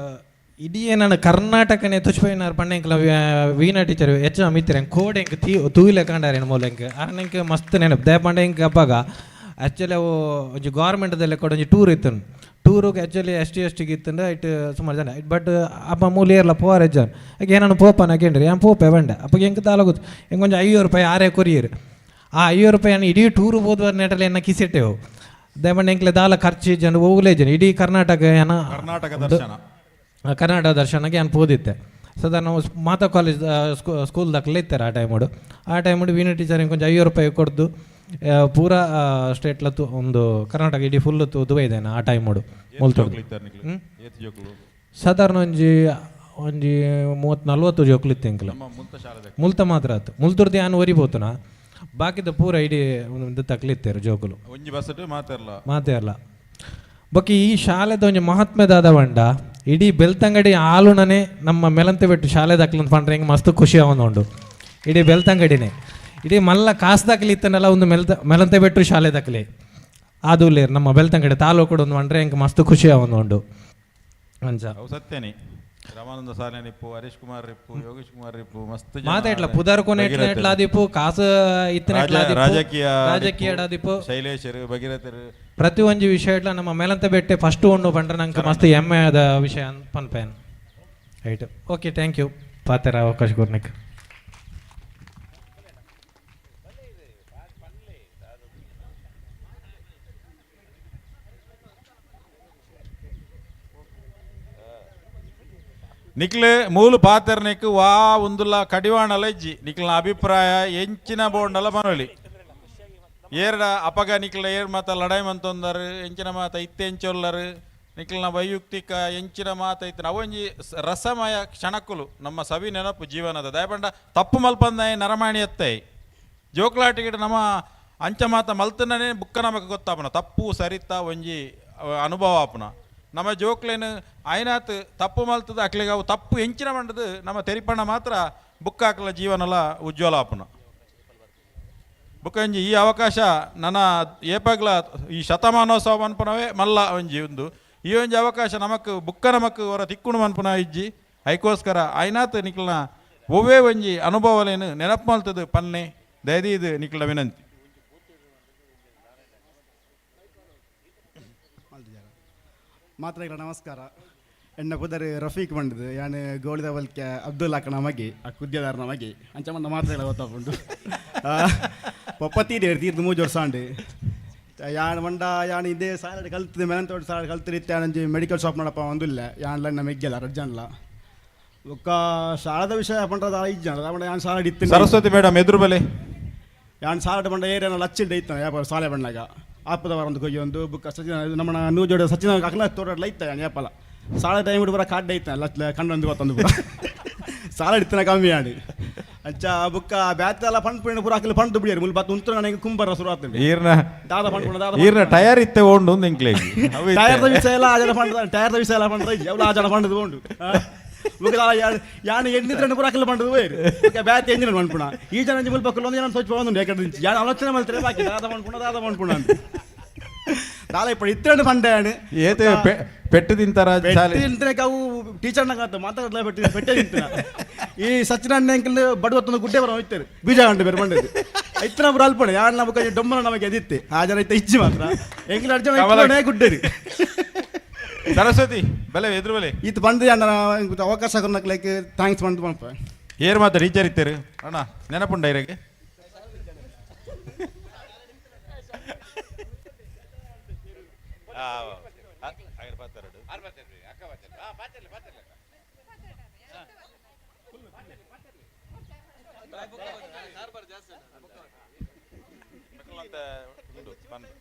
ಇಡೀ ನಾನು ಕರ್ನಾಟಕನೇ ತುಚ್ಪೈನಾರ್ ಪಂಡ ಎಂಕ್ಲ ವೀಣಾ ಟೀಚರ್ ಹೆಚ್ಚು ಮಿತ್ರ ಎಂಕ್ ಕೋಡೆ ಎಂಕ್ ತೂಯಿಲೆ ಕಾಂಡಾರೆ ಮೂಲ ಎಂಕ್ ಆರನ ಎಂಕ್ ಮಸ್ತ್ ನೆನಪು ದಯ ಪಂಡ ಎಂಕ್ ಅಪ್ಪಾಗ ಆ್ಯಕ್ಚುಲಿ ಅವು ಒಂಜಿ ಗೌರ್ಮೆಂಟ್ದಲ್ಲೇ ಕೂಡ ಒಂಜಿ ಟೂರ್ ಇತ್ತು ಟೂರಿಗೆ actually S T S ಟಿಗೆ ಇತ್ತಂದ್ರೆ it ಸುಮಾರು ಜನ ಬಟ್ ಅಪ್ಪ ಮೂಲ ಏರ್ಲ ಪೋವಾರ ಜನ ಏನನ್ನು ಪೋಪನ ಕೇಂದ್ರಿ ಏನು ಪೋಪೆ ಬಂಡೆ ಅಪ್ಪ ಎಂಕ್ ದಾಲ ಗೊತ್ತು ಎಂಕ್ ಒಂಜಿ 500 ರೂಪಾಯಿ ಆರೇ ಕೊರಿಯರ್ ಆ 500 ರೂಪಾಯಿ ಇಡೀ ಟೂರ್ ಹೋದ್ವಾರ ನೆಟಲ್ಲಿ ಎನ್ನ ಕಿಸಿಟ್ಟೆವು ದಯಮಂಡ ಎಂಕ್ಲೆ ದಾಲ ಖರ್ಚು ಜನ ಹೋಗ್ಲೇ ಜನ ಇಡೀ ಕರ್ನಾಟಕ ಏನ ಕರ್ನಾಟಕ ದರ್ಶನ ಕರ್ನಾಟಕ ದರ್ಶನಕ್ಕೆ ನಾನು ಪೋದಿತ್ತೆ ಸದಾ ನಾವು ಮಾತಾ ಕಾಲೇಜ್ ಸ್ಕೂಲ್ ದಾಖಲೆ ಇತ್ತಾರೆ ಆ ಟೈಮುಡು ಆ ಟೈಮುಡು ವೀಣಾ ಟೀಚರ್ ಕೊಂಚ 500 ರೂಪಾಯಿ ಕೊಡ್ದು ಪೂರಾ ಸ್ಟೇಟ್ಲ ಒಂದು ಕರ್ನಾಟಕ ಇಡೀ ಫುಲ್ ದುಬೈದೇನ ಆ ಟೈಮುಡು ಮುಲ್ತುಡು ಸಾಧಾರಣ ಒಂಜಿ ಒಂಜಿ 30-40 ಜೋಕ್ಲು ಇತ್ತು ಎಂಕ್ಲ ಮುಲ್ತ ಮಾತ್ರ ಆತು ಮುಲ್ತುರ್ದು ಯಾನ್ ಒರಿಬೋತುನ ಬಾಕಿದ ಪೂರ ಇಡೀ ಒಂದು ತಕ್ಲಿತ್ತೇರು ಜೋಕುಲು ಒಂಜಿ ಬಸ್ ಮಾತಾಡಲ್ಲ ಮಾತಾಡಲ್ಲ ಬೊಕ್ಕ ಈ ಶಾಲೆದ ಒಂಜಿ ಮಹಾತ್ಮೆದಾದ ಬಂಡ ಇಡೀ ಬೆಳ್ತಂಗಡಿ ಆಲುನನೆ ನಮ್ಮ ಮೆಲಂತೆ ಬಿಟ್ಟು ಶಾಲೆ ದಾಖಲೆ ಪಂಡ್ರೆ ಹೆಂಗೆ ಮಸ್ತ್ ಖುಷಿ ಉಂಡು ಇಡೀ ಬೆಳ್ತಂಗಡಿನೇ ಇಡೀ ಮಲ್ಲ ಕಾಸು ದಾಖಲೆ ಇತ್ತನಲ್ಲ ಒಂದು ಮೆಲಂತೆ ಬೆಟ್ಟು ಶಾಲೆ ದಾಖಲೆ ಅದು ನಮ್ಮ ಬೆಳ್ತಂಗಡಿ ತಾಲೂಕು ಒಂದು ಪಂಡ್ರೆ ಹೆಂಗೆ ಮಸ್ತ್ ಖುಷಿ ಉಂಡು ಅಂಚ ಸತ್ಯನೇ ರಾಮಾನಂದ ಸಾಲೆ ನಿಪ್ಪು ಹರೀಶ್ ಕುಮಾರ್ ರಿಪ್ಪು ಯೋಗೇಶ್ ಕುಮಾರ್ ರಿಪ್ಪು ಮಸ್ತ್ ಮಾತಾಡ್ಲ ಪುದರ್ ಕೊನೆ ಎಟ್ಲಾದಿಪ್ಪು ಕಾಸು ಇತ್ತನ ರಾಜಕೀಯ ರಾಜಕೀಯ ಎಡಾದಿಪ್ಪು ಶೈಲೇಶರು ಭಗೀರಥರು ಪ್ರತಿ ಒಂಜಿ ವಿಷಯ ಇಟ್ಲ ನಮ್ಮ ಮೇಲಂತ ಬೆಟ್ಟೆ ಫಸ್ಟ್ ಉಂಡು ಪಂಡ್ರೆ ನಂಗೆ ಮಸ್ತ್ ಹೆಮ್ಮೆ ಆದ ವಿಷಯ ಪನ್ಪೇನ್ right okay thank you ಪಾತೆರ ಅವಕಾಶ ಕೊರ್ನಿಕ್. ನಿಕ್ಲೆ ಮೂಲು ಪಾತೆರ್ನಿಕ್ ವಾ ಉಂದುಲ ಕಡಿವಾಣಲ ಇಜ್ಜಿ ನಿಕ್ಲಿನ ಅಭಿಪ್ರಾಯ ಎಂಚಿನ ಬೋಂಡಲ ಮನೊಲಿ ಏರ್ಡ ಅಪಗ ನಿಕ್ಲ ಏರ್ ಮಾತ ಲಡಾಯಿ ಮಂತೊಂದರು ಎಂಚಿನ ಮಾತ ಇತ್ತೆ ಎಂಚೊಲ್ಲರು ನಿಕ್ಲಿನ ವೈಯಕ್ತಿಕ ಎಂಚಿನ ಮಾತ ಇತ್ತು ಅವೊಂಜಿ ರಸಮಯ ಕ್ಷಣಕ್ಕುಲು ನಮ್ಮ ಸವಿ ನೆನಪು ಜೀವನದ ದಯಪಂಡ ತಪ್ಪು ಮಲ್ಪಂದಾಯಿ ನರಮಾಣಿ ಎತ್ತೈ ಜೋಕ್ಲಾಟಿಗೆ ನಮ್ಮ ಅಂಚ ಮಾತ ಮಲ್ತನೇ ಬುಕ್ಕ ನಮಗೆ ಗೊತ್ತಾಪನ ತಪ್ಪು ಸರಿತ ಒಂಜಿ ಅನುಭವ ಆಪುನ. ನಮ್ಮ ಜೋಕ್ಲೇನು ಆಯ್ನಾತ್ ತಪ್ಪು ಮಲ್ತದ ಅಕ್ಲೆಗ್ ಅವು ತಪ್ಪು ಎಂಚಿನ ಮಂಡದು ನಮ್ಮ ತೆರಿಪಣ್ಣ ಮಾತ್ರ ಬುಕ್ ಹಾಕಲ ಜೀವನಲ ಉಜ್ವಲ ಆಪುನ. ಬುಕ್ಕ ಒಂಜಿ ಈ ಅವಕಾಶ ನನ್ನ ಏಪಾಗ್ಲ ಈ ಶತಮಾನೋತ್ಸವ ಮನ್ಪುನವೇ ಮಲ್ಲ ಒಂಜಿ ಒಂದು ಈ ಒಂಜಿ ಅವಕಾಶ ನಮಕ್ ಬುಕ್ಕ ನಮಕ್ ಹೊರ ತಿಕ್ಕುಣು ಮನ್ಪುನ ಇಜ್ಜಿ. ಐಕೋಸ್ಕರ ಆಯ್ನಾತ್ ನಿಕ್ಲನ ಒವ್ವೇ ಒಂಜಿ ಅನುಭವಲೇನು ನೆನಪು ಮಲ್ತದು ಪನ್ನೆ ದಯದೀದು ನಿಕ್ಲ ವಿನಂತಿ. ಮಾತ್ರ ನಮಸ್ಕಾರ. ಎನ್ನ ಪುದರ್ ರಫೀಕ್ ಬಂಡದು, ಯಾನ್ ಗೋಳಿದ ಬಲ್ಕೆ ಅಬ್ದುಲ್ ಅಕ್ಕನ ಮಗೆ, ಆ ಕುದ್ಯದಾರನ ಮಗೆ ಅಂಚ ಮಂದ ಮಾತ್ರ ಗೊತ್ತಾಪುಂಡು. ಪೊಪ್ಪ ತೀರಿ ತೀರ್ದು ಮೂಜು ವರ್ಷ ಆಂಡ್. ಯಾನ್ ಮಂಡ ಯಾನ್ ಇದೇ ಸಾಲಡ್ ಕಲ್ತದೆ ಮೆನಂತೋಡು ಸಾಲಡ್ ಕಲ್ತಿರಿತ್ತೆ. ಯಾನಂಜಿ ಮೆಡಿಕಲ್ ಶಾಪ್ ನಡಪ ಒಂದುಲ್ಲ ಯಾನ್ಲ ನಮ್ಮ ಮೆಗ್ಗೆಲ್ಲ ರಜ್ಜನ್ಲ ಬೊಕ್ಕ ಶಾಲದ ವಿಷಯ ಪಂಡ್ರದ ಇಜ್ಜಾನ ಪಂಡ ಯಾನ್ ಸಾಲಡ್ ಇತ್ತು. ಸರಸ್ವತಿ ಮೇಡಮ್ ಎದುರು ಬಲೆ. ಯಾನ್ ಸಾಲಡ್ ಪಂಡ ಏರಿಯಾನ ಲಚ್ಚಿಂಡ ಇತ್ತ ಯಾಪ ಸಾಲೆ ಬಣ್ಣಾಗ ಆಪದ ವಾರ ಒಂದು ಕೊಯ್ಯಿ ಒಂದು ಬುಕ್ಕ ಸಚಿನ ನಮ್ಮ ನೂಜೋಡ ಸಚಿನ ಅಕ್ಲ ತೋಟಡ್ಲ ಇತ್ತ ಯಾನ್ ಯಾಪಲ ಸಾಲ ಟೈಮ್ ಪೂರ ಕಾಡ್ಡ ಇತ್ತ ಲಚ್ಲ ಕಂಡೊಂದು ಗೊತ್ತೊಂದು ಪೂರ ಸಾಲ ಇತ್ತನ ಕಮ್ಮಿ ಆಂಡ್. ಅಂಚ ಬುಕ್ಕ ಬ್ಯಾತೆಲ್ಲ ಪಂಡ್ ಪೂರ ಅಕ್ಲೆ ಪಂಡ್ ಬಿಡಿಯರು ಮುಲ್ ಬತ್ತು ಉಂತ್ರ ನನಗೆ ಕುಂಬರ ಶುರು ಆತಂಡು. ಈರ್ನ ದಾದ ಪಂಡ್ ದಾದ ಈರ್ನ ಟಯರ್ ಇತ್ತೆ ಓಂಡು ಒಂದು ಎಂಕ್ಲೆ. ಟೈರ್ದ ವಿಷಯ ಎಲ್ಲ ಆ ಜನ ಪಂಡ್ ಟೈರ್ದ ವಿಷಯ ಎಲ್ಲ ಪಂಡ್ರ ಇಜ್ಜಿ ಅವ್ಲು ಆ ಜನ ಪಂಡದು ಉಂಡು. ಬುಕ್ಕ ಯಾನ್ ಎಣ್ಣಿದ್ರನ್ನು ಪೂರ ಅಕ್ಲೆ ಪಂಡದು ಹೋಯ್ರು. ಬುಕ್ಕ ಬ್ಯಾತೆ ಎಂಜಿನ ಪಂಡ್ಪುಣ ಈ ಜನ ಅಂಜಿ ಮುಲ್ಪ ಒಂದು ಜನ ಸ್ವಚ್ಛ ಒಂದು ಎಕಡೆ ದಿಂಚಿ ಯಾನ್ ಆಲೋಚನೆ ಮಲ್ತಾರೆ ಬಾಕಿ ದಾದ ಪಂಡ್ಪುಣ ದಾದ ಪಂಡ್ಪುಣ ಅಂತ ದಾದ ಇಪ್ಪಡು ಇತ್ತಂಡು ಪಂಡಾണ്. ಏತೆ ಪೆಟ್ಟು ತಿಂತಾರ ಪೆಟ್ಟು ತಿಂತನೆ ಅವು ಟೀಚರ್ನ ಕಾತ ಮಾತಾಡಲ ಪೆಟ್ಟು ಪೆಟ್ಟೆ ತಿಂತನ. ಈ ಸಚಿನ್ ಅಣ್ಣ ಅಂಕಲ್ ಬಡವತ್ತೊಂದು ಗುಡ್ಡೆ ಬರೋ ಹೋಯ್ತಾರೆ ಬೀಜ ಗಂಟೆ ಬೇರೆ ಬಂಡದು ಇತ್ತನ ಪೂರ ಅಲ್ಪಣೆ ಯಾನ್ ನಮಗ ಡೊಮ್ಮನ ನಮಗೆ ಎದಿತ್ತೆ ಆ ಜನ ಇತ್ತ ಇಜ್ಜಿ ಮಾತ್ರ ಎಂಕಲ್ ಅರ್ಜನ ಇತ್ತನೇ ಗುಡ್ಡೇರಿ. ಸರಸ್ವತಿ ಬಲೆ ಎದುರು ಬಲೆ. ಇತ್ತು ಬಂದು ಅಣ್ಣ ಅವಕಾಶ ಕೊರ್ನಕ್ಲೈಕ್ thanks ಬಂದು ಪಂಪ. ಏರ್ ಮಾತ್ರ ಟೀಚರ್ ಇತ್ತೇರು ಅಣ್ಣ ನೆನಪುಂಡ ಇರಗೆ?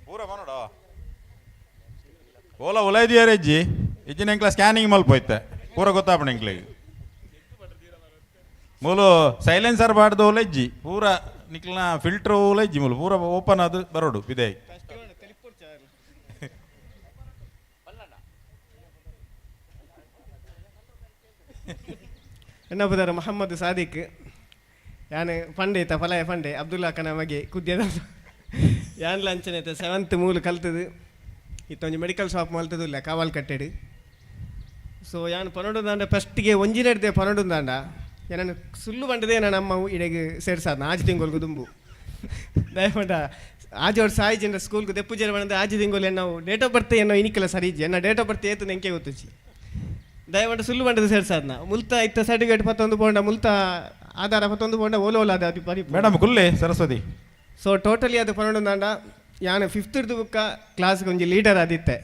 ಪೂರ ಬನ್ನೋಡ ಓಲ ಉಲೈದಿಯಾರ ಇಜ್ಜಿ ಇಜ್ಜಿನ ಎಂಕ್ಲ ಸ್ಕ್ಯಾನಿಂಗ್ ಮಲ್ಪೋಯ್ತೆ ಪೂರ ಗೊತ್ತಾಪಣ ಎಂಕ್ಲೆಗ್. ಮೂಲು ಸೈಲೆನ್ಸರ್ ಬಾಡ್ದು ಓಲ ಇಜ್ಜಿ ಪೂರ ನಿಕ್ಲನ ಫಿಲ್ಟರ್ ಓಲ ಇಜ್ಜಿ ಮೂಲು ಪೂರ ಓಪನ್ ಅದು ಬರೋಡು ಬಿದೆ. ಎನ್ನಪುದರ್ ಮೊಹಮ್ಮದ್ ಸಾದಿಕ್, ಯಾನ್ ಪಂಡೆ ಇತ್ತ ಫಲಾಯ ಪಂಡೆ ಅಬ್ದುಲ್ಲಾ ಖಾನ ಮಗೆ ಕುದ್ಯದ. ಯಾನ್ಲ ಅಂಚನೆ ಇತ್ತ ಸೆವೆಂತ್ ಮೂಲು ಕಲ್ತದು ಇತ್ತೊಂಜಿ ಮೆಡಿಕಲ್ ಶಾಪ್ ಮಲ್ತದಿಲ್ಲ ಕಾವಾಲ್ ಕಟ್ಟೆಡು. ಸೊ ಯಾನ್ ಪನೊಡು ದಾಂಡ ಫಸ್ಟಿಗೆ ಒಂಜಿನೆಡ್ದೆ ಪನೊಡು ದಾಂಡ ಏನನ್ನು ಸುಳ್ಳು ಬಂಡದೆ ನಾನು ಅಮ್ಮ ಇಡೆಗ್ ಸೇರ್ಸಾದ ಆಜಿ ತಿಂಗೊಲ್ಗು ದುಂಬು ದಯಪಂಡ ಆಜಿ ಅವ್ರು ಸಾಯಿ ಸ್ಕೂಲ್ಗೆ ದೆಪ್ಪು ಜನ ಬಂದ ಆಜಿ ತಿಂಗೊಲು ನಾವು date of birth ಏನೋ ಇನಿಕ್ಕೆಲ್ಲ ಸರಿ ಇಜ್ಜಿ ಎನ್ನ date of birth ಏತು ಎಂಕೆ ಗೊತ್ತುಚಿ. ದಯವಂಡ ಸುಳ್ಳು ಬಂಡದ ಸೇರ್ಸಾದ್ನ ಮುಲ್ತ ಇತ್ತ ಸರ್ಟಿಫಿಕೇಟ್ ಪತ್ತೊಂದು ಪೋಂಡ ಮುಲ್ತ ಆಧಾರ ಪತ್ತೊಂದು ಪೋಂಡ ಓಲೋ ಓಲ ಅದು ಬರಿ ಮೇಡಮ್ ಕುಲ್ಲೆ ಸರಸ್ವತಿ. ಸೊ ಟೋಟಲಿ ಅದು ಪನ್ನೊಂದು ದಾಂಡ ಯಾನ್ ಫಿಫ್ತ್ ಇರ್ದು ಬುಕ್ಕ ಕ್ಲಾಸ್ಗೆ ಒಂಜಿ ಲೀಡರ್ ಆದಿತ್ತೆ.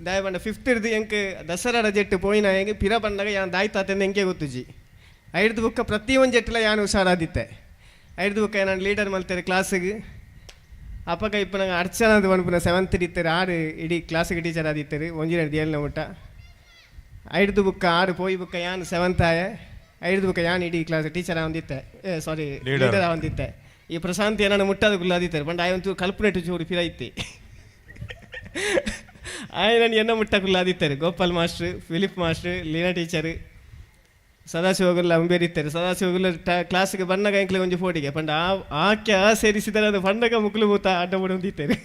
ದಯಪಂಡ ಫಿಫ್ತ್ ಇರ್ದು ಎಂಕ್ ದಸರಾ ರಜೆಟ್ಟು ಪೋಯಿನ ಹೆಂಗೆ ಪಿರ ಬಂದಾಗ ಯಾನ್ ದಾಯ್ತಾತೆಂದು ಎಂಕೆ ಗೊತ್ತುಜಿ. ಐಡ್ದು ಬುಕ್ಕ ಪ್ರತಿ ಒಂಜಿ ಎಟ್ಟಲ ಯಾನ್ ಹುಷಾರಾದಿತ್ತೆ. ಐಡ್ದು ಬುಕ್ಕ ನಾನು ಲೀಡರ್ ಮಲ್ತಾರೆ ಕ್ಲಾಸಿಗೆ. ಅಪ್ಪಗ ಇಪ್ಪ ನಂಗೆ ಅರ್ಚನಾದ ಪನ್ಪುನ ಸೆವೆಂತ್ ಇತ್ತಾರೆ ಆರು ಇಡೀ ಕ್ಲಾಸಿಗೆ ಟೀಚರ್ ಆದಿತ್ತಾರೆ ಒಂಜಿ ಎರಡು ಏಳನೇ ಮುಟ್ಟ. ಐಡ್ದು ಬುಕ್ಕ ಆರು ಪೋಯಿ ಬುಕ್ಕ ಯಾನ್ ಸೆವೆಂತ್ ಆಯ ಐಡ್ದು ಬುಕ್ಕ ಯಾನ್ ಇಡೀ ಕ್ಲಾಸ್ ಟೀಚರ್ ಆವಂದಿತ್ತೆ ಸಾರಿ ಲೀಡರ್ ಆವಂದಿತ್ತೆ. ಈ ಪ್ರಶಾಂತಿ ಏನನ್ನ ಮುಟ್ಟಾದ ಗುಲ್ಲಾದಿತ್ತಾರೆ ಪಂಡ ಆಯ್ ಒಂಚೂರು ಕಲ್ಪನೆಟ್ಟು ಚೂರು ಫಿರ ಇತ್ತೆ ಆಯ್ ನಾನು ಎನ್ನ ಮುಟ್ಟ ಕುಲ್ಲಾದಿತ್ತಾರೆ. Gopal master, Philip master, Leena teacher, ಸದಾಶಿವಗುಲ್ಲ ಅಂಬೇರಿತ್ತಾರೆ. ಸದಾಶಿವಗುಲ್ಲ ಕ್ಲಾಸ್ಗೆ ಬಣ್ಣಗ ಎಂಕ್ಲೆ ಒಂಜಿ ಫೋಟಿಗೆ ಪಂಡ ಆ ಆಕೆ ಆ ಸೇರಿಸಿದರೆ ಅದು ಪಂಡಗ ಮುಕ್ಲು ಮೂತ ಆಟ ಹೊಂದಿತ್ತೇನೆ.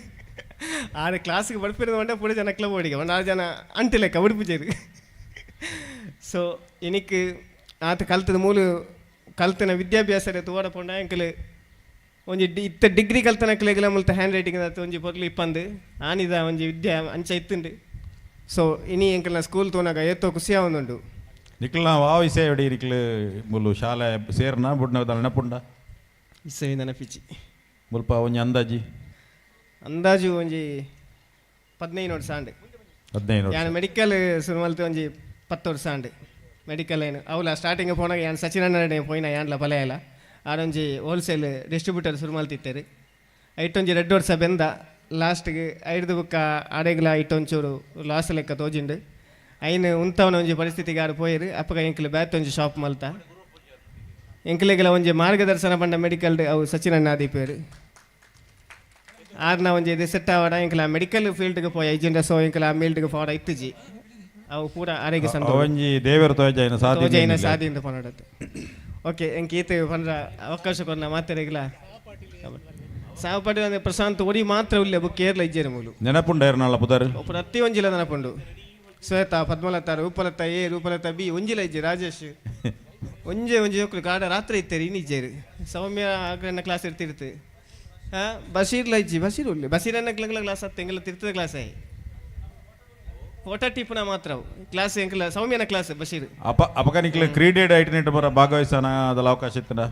ಆರೆ ಕ್ಲಾಸ್ಗೆ ಬಡ್ಪಿರೋದು ಮಂಡ ಪುಡಿ ಜನಕ್ಲ ಬೋಡಿಗೆ ಒಂದು ಆರು ಜನ ಅಂಟಿ ಲೆಕ್ಕ ಉಡುಪುಜೇರು. ಸೊ ಇನಿಕ್ ಆತ ಕಲ್ತದ ಮೂಲು ಕಲ್ತನ ವಿದ್ಯಾಭ್ಯಾಸ ತೋಡ ಪೊಂಡ ಎಂಕಲ್ ಒಂಜಿ ಇತ್ತ ಡಿಗ್ರಿ ಕಲ್ತನಕ್ಲೆಗ್ಲ ಮುಲ್ತ ಹ್ಯಾಂಡ್ ರೈಟಿಂಗ್ ಆತ ಒಂಜಿ ಪೊರ್ಲು ಇಪ್ಪಂದು ಆನಿದ ಒಂಜಿ ವಿದ್ಯೆ ಅಂಚ ಇತ್ತುಂಡು. ಸೊ ಇನಿ ಎಂಕಲ್ನ ಸ್ಕೂಲ್ ತೋನಾಗ ಏತೋ ಖುಷಿ ಆವೊಂದುಂಡು. ನಿಕ್ಲ ವಾ ವಿಷಯ ಎಡಿ ನಿಕ್ಲು ಮುಲ್ಲು ಶಾಲೆ ಸೇರ್ನ ಬುಡ್ನ ನೆನಪುಂಡ? ಇಸವಿ ನೆನಪಿಚಿ. ಮುಲ್ಪ ಒಂಜಿ ಅಂದಾಜಿ? ಅಂದಾಜು ಒಂಜಿ 15 ವರ್ಷ ಆಂಡ್. 15 ವರ್ಷ. ಯಾನ್ ಮೆಡಿಕಲ್ ಶುರು ಮಲ್ತೆ ಒಂಜಿ 10 ವರ್ಷ ಆಂಡ್ ಮೆಡಿಕಲ್ ಏನು ಅವಲ ಸ್ಟಾರ್ಟಿಂಗ್ ಪೋನಾಗ ಯಾನ್ ಸಚಿನ್ ಅಣ್ಣನೇ ಪೋಯಿನ ಯಾನ್ಲ ಪಲಯಲ ಆಡೊಂಜಿ ಹೋಲ್ಸೇಲ್ ಡಿಸ್ಟ್ರಿಬ್ಯೂಟರ್ ಶುರು ಮಲ್ತಿತ್ತೇರು. ಐಟೊಂಜಿ 2 ವರ್ಷ ಬೆಂದ ಲಾಸ್ಟ್ಗೆ ಐಡ್ದು ಬುಕ್ಕ ಆಡೆಗ್ಲ ಐಟೊಂಚೂರು ಲಾಸ್ ಲೆಕ್ಕ ತೋಜಿಂಡು ಐನು ಉಂತವನ ಒಂಜಿ ಪರಿಸ್ಥಿತಿಗೆ ಆಡು ಪೋಯಿರು. ಅಪ್ಪಗ ಎಂಕ್ಲೆ ಬ್ಯಾತ್ ಒಂಜಿ ಶಾಪ್ ಮಲ್ತ ಎಂಕ್ಲೆಗೆಲ ಒಂಜಿ ಮಾರ್ಗದರ್ಶನ ಪಂಡ ಮೆಡಿಕಲ್ ಅವು ಸಚಿನ್ ಅಣ್ಣ ಆದಿಪೇರು. ಆರ್ನ ಒಂಜಿ ಇದು ಸೆಟ್ ಆವಡ ಎಂಕಲ ಮೆಡಿಕಲ್ ಫೀಲ್ಡ್ಗೆ ಪೋಯ ಇಜ್ಜಿಂಡ ಸೊ ಎಂಕಲ ಆ ಫೀಲ್ಡ್ಗೆ ಪೋಡ ಇತ್ತಿಜಿ ಅವು ಪೂರ ಆರೋಗ್ಯ ಸಂತೋಷ ಒಂಜಿ ದೇವರು ತೋಜಾಯಿನ ಸಾದಿ ತೋಜಾಯಿನ ಸಾದಿ ಇಂದ ಪನಡತ್ತು. ಓಕೆ, ಎಂಕ್ ಈತ ಪಂಡ್ರ ಅವಕಾಶ ಕೊರ್ನ ಮಾತೆರೆಗ್ಲ. ಸಹಪಾಠಿ ಅಂದ್ರೆ ಪ್ರಶಾಂತ್ ಒಡಿ ಮಾತ್ರ ಉಲ್ಲೆ, ಬುಕ್ ಕೇರಳ ಇಜ್ಜೇರು ಮೂಲು. ನೆನಪುಂಡ ಏರ್ನಾಳ ಪುದರ್? ಪ್ರತಿ ಒಂಜಿಲ ನೆನಪುಂಡು. ಶ್ವೇತಾ, ಪದ್ಮಲತಾ, ರೂಪಲತಾ ಎ, ರೂಪಲತಾ ಬಿ, ಒಂಜಿಲ ಇಜ್ಜೆ. ರಾಜೇಶ್ ಒಂಜೆ ಒಂಜಿ ಜೋಕುಲು ಕಾಡ ರಾತ್ರಿ ಇತ್ತೇರಿ ಇನ್ನು ಇಜ್ಜೇರು. ಸೌಮ್ಯ ಆಗ್ರನ್ನ ಕ್ಲಾಸ್ ಇರ್ತಿರ್ತು. ಹಾಂ, ಬಶೀರ್ಲ ಇಜ್ಜಿ, ಬಶೀರ್ ಉಲ್ಲೆ. ಬಶೀರ್ ಅನ್ನ ಕ್ಲಾಸ್ ಹತ್ತು ಎಂಗಲ ತಿರ್ತದ ಕ್ಲಾಸ್ ಆಯ್ ಫೋಟೋ ಟಿಪ್ಪುನ ಮಾತ್ರ ಅವು ಕ್ಲಾಸ್ ಎಂಕಲ ಸೌಮ್ಯನ ಕ್ಲಾಸ್ ಬಶೀರ್. ಅಪ ಅಪಕ ನಿಕ್ಲೆ ಕ್ರೀಡೆ ಐಟನೆಟ್ ಬರ ಭಾಗವಹಿಸನ ಅದಲ್ಲ ಅವಕಾಶ ಇತ್ತನ?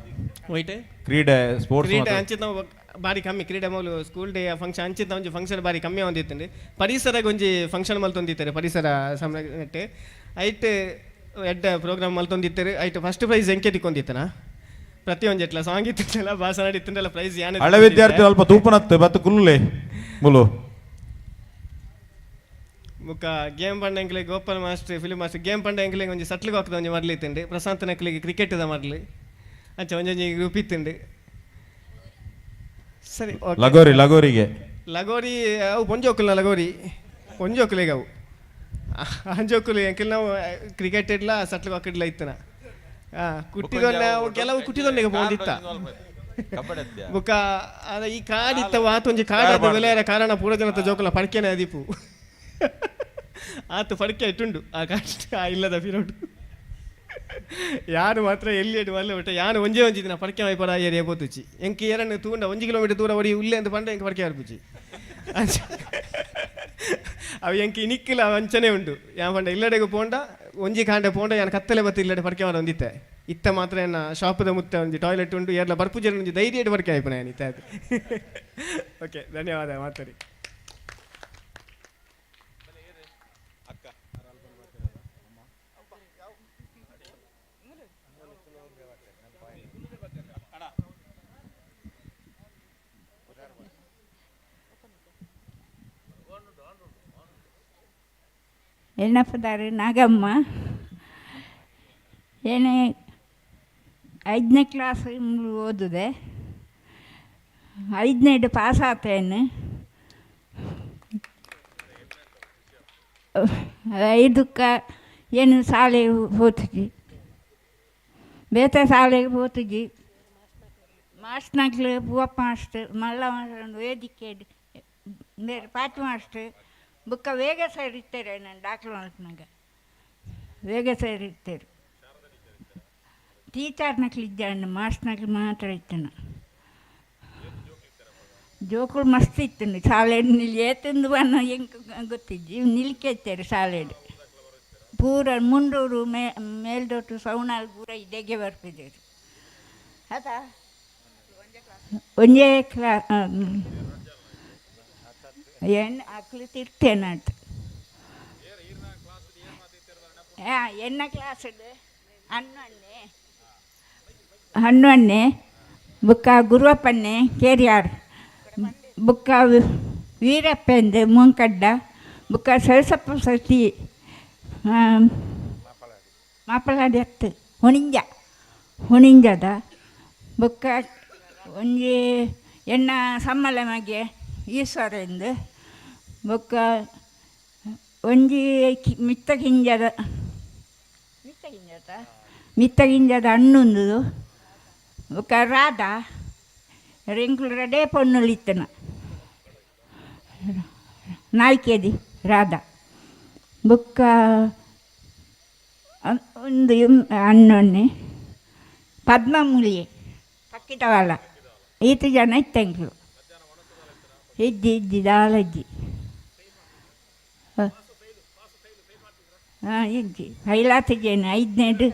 ವೈಟ್. ಕ್ರೀಡೆ, ಸ್ಪೋರ್ಟ್ಸ್. ಕ್ರೀಡೆ ಅಂಚಿತ ನಾವು ಬಾರಿ ಕಮ್ಮಿ. ಕ್ರೀಡೆ ಮೂಲು ಸ್ಕೂಲ್ ಡೇ ಫಂಕ್ಷನ್ ಅಂಚಿತ ಒಂಜಿ ಫಂಕ್ಷನ್ ಬಾರಿ ಕಮ್ಮಿ ಒಂದಿತ್ತಂಡು. ಪರಿಸರಗೆ ಒಂಜಿ ಫಂಕ್ಷನ್ ಮಲ್ತೊಂದಿತ್ತಾರೆ, ಪರಿಸರ ಸಂರಕ್ಷಣೆ ಐಟ್ ಎಡ್ಡ ಪ್ರೋಗ್ರಾಮ್ ಮಲ್ತೊಂದಿತ್ತಾರೆ. ಐಟ್ ಫಸ್ಟ್ ಪ್ರೈಸ್ ಎಂಕೆ ತಿಕ್ಕೊಂದಿತ್ತನ. ಪ್ರತಿಯೊಂದು ಎಟ್ಲ ಸಾಂಗ್ ಇತ್ತಿತ್ತಲ್ಲ, ಭಾಷಣ ಇತ್ತಿಂದಲ್ಲ, ಪ್ರೈಸ್ ಯಾನೆ. ಹಳೆ ವಿದ್ಯಾರ್ಥಿ ಅಲ್ಪ ತೂಪನತ್ತು ಬತ್ತು ಕುಲ್ಲುಲೆ ಮುಲು. ಬುಕ್ಕ ಗೇಮ್ ಪಂಡ ಎಂಕ್ಲೆ Gopal master, Philip master game ಪಂಡ ಎಂಕ್ಲೆ ಒಂಜಿ ಸಟ್ಲಿಗೆ ಹಾಕದ ಒಂಜಿ ಮರ್ಲಿ ಇತ್ತಂಡು. ಪ್ರಶಾಂತ್ ನಕ್ಲಿಗೆ ಕ್ರಿಕೆಟ್ the ಮರ್ಲಿ. ಅಂಚ ಒಂಜೊಂಜಿ ಗ್ರೂಪ್ ಇತ್ತಂಡು. ಸರಿ, ಓಕೆ. ಲಗೋರಿ, ಲಗೋರಿಗೆ? ಲಗೋರಿ ಅವು ಪೊಂಜೋಕುಲ್ನ ಲಗೋರಿ, ಪೊಂಜೋಕುಲೆಗೆ ಅವು. ಅಂಜೋಕುಲು ಎಂಕಲ್ ನಾವು ಕ್ರಿಕೆಟ್ ಇಡ್ಲ ಸಟ್ಲ್ ಹಾಕಿಡ್ಲ ಇತ್ತನ. ಕುಟ್ಟಿದೊನ್ನೆ ಅವು ಕೆಲವು ಕುಟ್ಟಿದೊನ್ನೆಗೆ ಪೋಂದಿತ್ತ. ಬುಕ್ಕ ಅದ ಈ ಕಾಡಿತ್ತ ವಾತೊಂಜಿ ಕಾಡದ ಬೆಲೆಯರ ಕಾರಣ ಪೂರ ಜನತ ಜೋಕುಲ ಪಡ್ಕೆನೆ ಅದಿಪು. ಆತು ಪಡ್ಕೆ ಇಟ್ಟುಂಡು ಆ ಕಾಡ್ ಆ ಇಲ್ಲದ ಪಿರೋಡು. ಯಾರು ಮಾತ್ರ ಎಲ್ಲಿ ಎಡು ಮಲ್ಲ ಬಿಟ್ಟ ಯಾನು ಒಂಜೇ ಒಂಜಿ ದಿನ ಪಡ್ಕೆ ಮೈಪಡ ಏರಿಯಾ ಪೋತುಚಿ. ಎಂಕ್ ಏರನ್ನು ತೂಂಡ 1 ಕಿಲೋಮೀಟರ್ ದೂರ ಒಡಿ ಉಲ್ಲೆ ಅಂತ ಪಂಡ ಎಂಕ್ ಪಡ್ಕೆ ಆರ್ಪುಚಿ. ಅವು ಎಂಕ್ ಇನಿಕ್ಕಿಲ ಅಂಚನೆ ಉಂಡು. ಯಾ ಪಂಡ ಇಲ್ಲಡೆಗೆ ಪೋಂಡ ಒಂಜಿ ಕಾಂಡೆ ಪೋಂಡ ಯಾನ್ ಕತ್ತಲೆ ಬತ್ತು ಇಲ್ಲಡೆ ಪಡ್ಕೆ ಮಾರ ಒಂದಿತ್ತೆ. ಇತ್ತ ಮಾತ್ರ ಎನ್ನ ಶಾಪದ ಮುತ್ತ ಒಂಜಿ ಟಾಯ್ಲೆಟ್ ಉಂಡು. ಏರ್ಲ ಬರ್ಪುಜರ ಒಂಜಿ ಧೈರ್ಯ ಪಡ್ಕೆ ಆಯ್ಪುನ ಯಾನ್ ಇತ್ತ. ಓಕೆ, ಧನ್ಯವಾದ ಮಾತರಿ. ಎನ್ನಪ್ಪದಾರು ನಾಗಮ್ಮ. ಏನೇ 5ನೇ ಕ್ಲಾಸ್ ಓದಿದೆ, 5ನೇದು ಪಾಸ್ ಆತೇನೆ. 5ಕ್ಕೆ ಏನು ಶಾಲೆಗೆ ಹೋತಿದ್ವಿ, ಬೇತೆ ಶಾಲೆಗೆ ಹೋತಿದ್ವಿ. ಮಾಸ್ಟ್ನಾಗ್ಲು ಪೂವಪ್ಪ ಮಾಸ್ಟ್ರ್, ಮಲ್ಲ ಮಾಸ್ಟ್ರ್, ವೇದಿಕೆ ಬೇರೆ ಪಾಟಿ ಮಾಸ್ಟ್ರ್, ಬುಕ್ಕ ವೇಗ ಸರ್ ಇರ್ತಾರೆ. ನಾನು ಡಾಕ್ಟ್ರ್ ಮಾಡ್ನಾಗ ವೇಗ ಸರ್ ಇರ್ತಾರೆ. ಟೀಚರ್ನಕ್ಲು ಇದ್ದಾನೆ, ಮಾಸ್ಟ್ನಾಗ್ಲು ಮಾತ್ರ ಇತ್ತನ. ಜೋಕುಲು ಮಸ್ತ್ ಇತ್ತು ಶಾಲೆ. ಏತಂದು ಬಣ್ಣ ಎಂಕ್ ಗೊತ್ತಿಜ್ಜಿ. ನಿಲ್ಕೆತ್ತಾರೆ ಶಾಲೆಡ್ ಪೂರ. ಮುಂಡೂರು ಮೇ ಮೇಲ್ದೊಟ್ಟು ಸೌಣಾಲ್ ಪೂರ ಇದೆಗೆ ಬರ್ತಿದ್ದೇವೆ. ಅದ ಒಂಜೇ ಕ್ಲಾ ಏನು ಅಕ್ಲು ತಿರ್ತೇನಂತ. ಹಾಂ, ಎನ್ನ ಕ್ಲಾಸ್ಡ್ ಹನ್ನೊಂದನೇ ಹನ್ನೊಂದನೇ ಬುಕ್ಕ ಗುರುವಪ್ಪನ್ನೇ ಕೇರಿಯಾರ್, ಬುಕ್ಕ ವೀರಪ್ಪಂದು ಮೂಂಕಡ್ಡ, ಬುಕ್ಕ ಸರಸಪ್ಪ ಸತಿ ಮಾಪಲಾಡಿ ಹತ್ತು ಹುಣಿಂಜ ಹುಣಿಂಜದ, ಬುಕ್ಕ ಒಂಜಿ ಎಣ್ಣ ಸಮ್ಮಲ ಮಗೆ ಈಶ್ವರಂದು, ಬೊಕ್ಕ ಒಂಜಿ ಮಿತ್ತ ಗಿಂಜದ ಮಿತ್ತ ಗಿಂಜದ ಮಿತ್ತ ಗಿಂಜದ ಹಣ್ಣುಂದು, ಬೊಕ್ಕ ರಾಧಾ ರಿಂಕುಲು ರಡೇ ಪೊನ್ನುಲು ಇತ್ತನ ನಾಯ್ಕೇದಿ ರಾಧಾ, ಬೊಕ್ಕ ಒಂದು ಅಣ್ಣೊನ್ನೆ ಪದ್ಮಮೂಲಿಯೆ ಪಕ್ಕಿದವಲ್ಲ. ಈತ ಜನ ಇತ್ತೆಂಕ್ಲು. ಇಜ್ಜಿ ಇಜ್ಜಿ ದಾಲ ಇಜ್ಜಿ. ಹಾಂ, ಇಜ್ಜಿ ಫೈಲಾತಿಜೇನು 5ನೇಡು.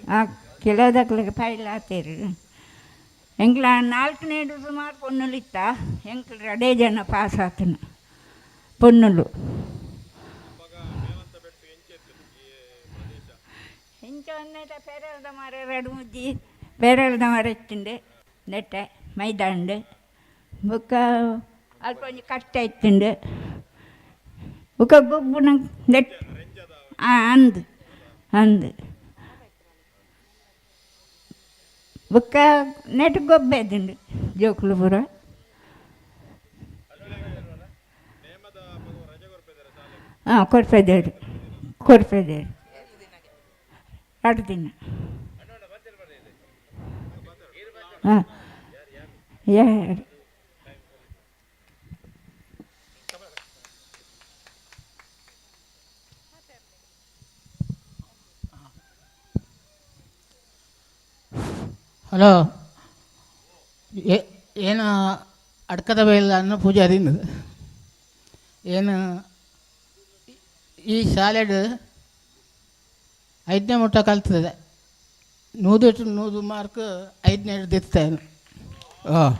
ಹಾಂ, ಕೆಲವುದಕ್ಲಿಗೆ ಫೈಲ್ ಆತೇರು. ಎಂಕ್ಲ 4ನೇಡು ಸುಮಾರು ಪೊನ್ನುಲು ಇತ್ತ. ಎಂಕ್ಲು ರಡೇ ಜನ ಪಾಸ್ ಆತನ ಪೊನ್ನುಲು. ಇಂಚ ಒಂದೇಟ ಪೇರಲ್ದ ಮರ ರಡು ಮುಜ್ಜಿ ಪೇರಲ್ದ ಮರ ಇತ್ತಿಂಡೆ ನೆಟ್ಟೆ ಮೈದಾಂಡ್. ಬೊಕ್ಕ ಅಲ್ಪ ಒಂಜಿ ಕಷ್ಟ ಇತ್ತಿಂಡು. ಬೊಕ್ಕ ಗೊಬ್ಬುನ ನೆಟ್ ಹಾಂ ಅಂದು ಅಂದು. ಬೊಕ್ಕ ನೆಟ್ ಗೊಬ್ಬೆದುಂಡು ಜೋಕುಲು ಪೂರ. ಹಾಂ ಕೊರ್ಪೆದೇರು ಕೊರ್ಪೆದೇರು 2 ದಿನ. ಹಾಂ ಯಾರು. ಹಲೋ, ಏನು ಅಡ್ಕದ ಬೈಲ್ ಅನ್ನ ಪೂಜಾರಿಂದ ಏನು ಈ ಶಾಲೆಡ್ 5ನೇ ಮುಟ್ಟ ಕಲ್ತದೆ 100 ಮಾರ್ಕ್ 5ನೇ ಹಿಡ್ದಿರ್ತೇನೆ. ಹಾಂ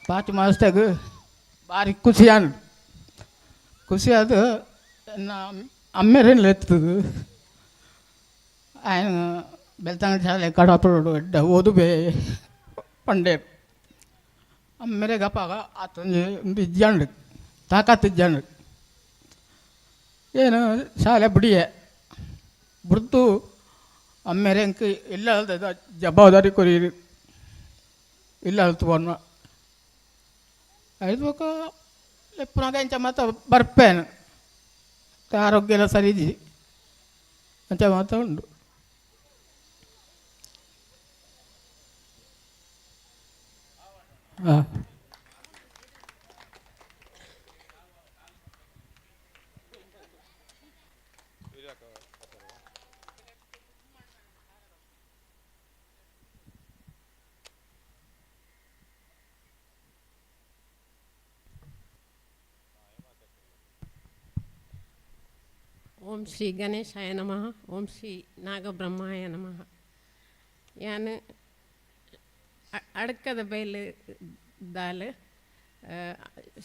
ಪಾಚ್ ಮಾಸ್ಟಾಗ ಭಾರಿ ಖುಷಿ ಆನ್ ಖುಷಿ ಅದು ಅಮ್ಮೇರೇನು ಎತ್ತದು ఆయన ಬೆಳ್ತಂಗಡಿ ಶಾಲೆ ಕಡಪಡು ಎಡ್ಡ ಓದುಬೆ ಪಂಡೇರು ಅಮ್ಮೆರೆಗ್ ಅಪ್ಪಾಗ ಆತೊಂಜಿ ಒಂದು ಇಜ್ಜಂಡು ತಾಕತ್ತು ಇಜ್ಜಂಡು ಏನು ಶಾಲೆ ಬಿಡಿಯೆ ಬುಡ್ದು ಅಮ್ಮೆರೆ ಎಂಕ್ ಇಲ್ಲ ಜವಾಬ್ದಾರಿ ಕೊರಿಯರು ಇಲ್ಲ ಅಲ್ತು ಬೊನ್ನ ಐದು ಬೊಕ ಲೆಪ್ಪುನಗ ಇಂಚ ಮಾತ ಬರ್ಪೇನು ಆರೋಗ್ಯ ಎಲ್ಲ ಸರಿ ಇಜ್ಜಿ ಅಂಚ ಮಾತ ಉಂಡು. ಹಾಂ ಓಂ ಶ್ರೀ ಗಣೇಶಾಯ ನಮಃ. ಓಂ ಶ್ರೀ ನಾಗಬ್ರಹ್ಮಾಯ ನಮಃ. ಯಾನ್ ಅಡ್ಕದ ಬೈಲ್ ದಾಲ್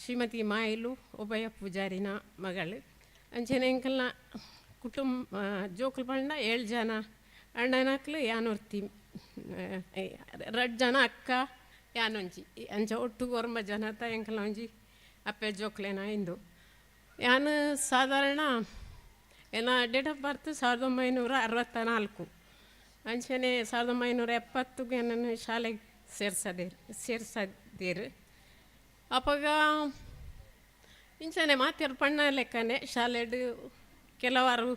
ಶ್ರೀಮತಿ ಮಾಯಿಲು ಉಭಯ ಪೂಜಾರಿನ ಮಗಳು. ಅಂಚನೆ ಎಂಕಲ್ನ ಕುಟುಂಬ ಜೋಕುಲು ಪಂಡ 7 ಜನ ಅಣ್ಣನಕ್ಲು ಯಾನೊರ್ತಿ 2 ಜನ ಅಕ್ಕ ಯಾನೊಂಜಿ ಅಂಚ ಒಟ್ಟು 9 ಜನತ ಎಂಕಲ್ನ ಒಂಜಿ ಅಪ್ಪೆ ಜೋಕ್ಲೆನ ಇಂದು. ಯಾನು ಸಾಧಾರಣ ಎನ್ನ ಡೇಟ್ ಆಫ್ ಬರ್ತ್ 1964 ಅಂಚನೆ 1970 ನನ್ನ ಶಾಲೆಗೆ ಸೇರ್ಸದೇರು. ಅಪಗ ಇಂಚನೆ ಮಾತೆರ್ ಪಣ್ಣ ಲೆಕ್ಕನೆ ಶಾಲೆಡ್ ಕೆಲವಾರು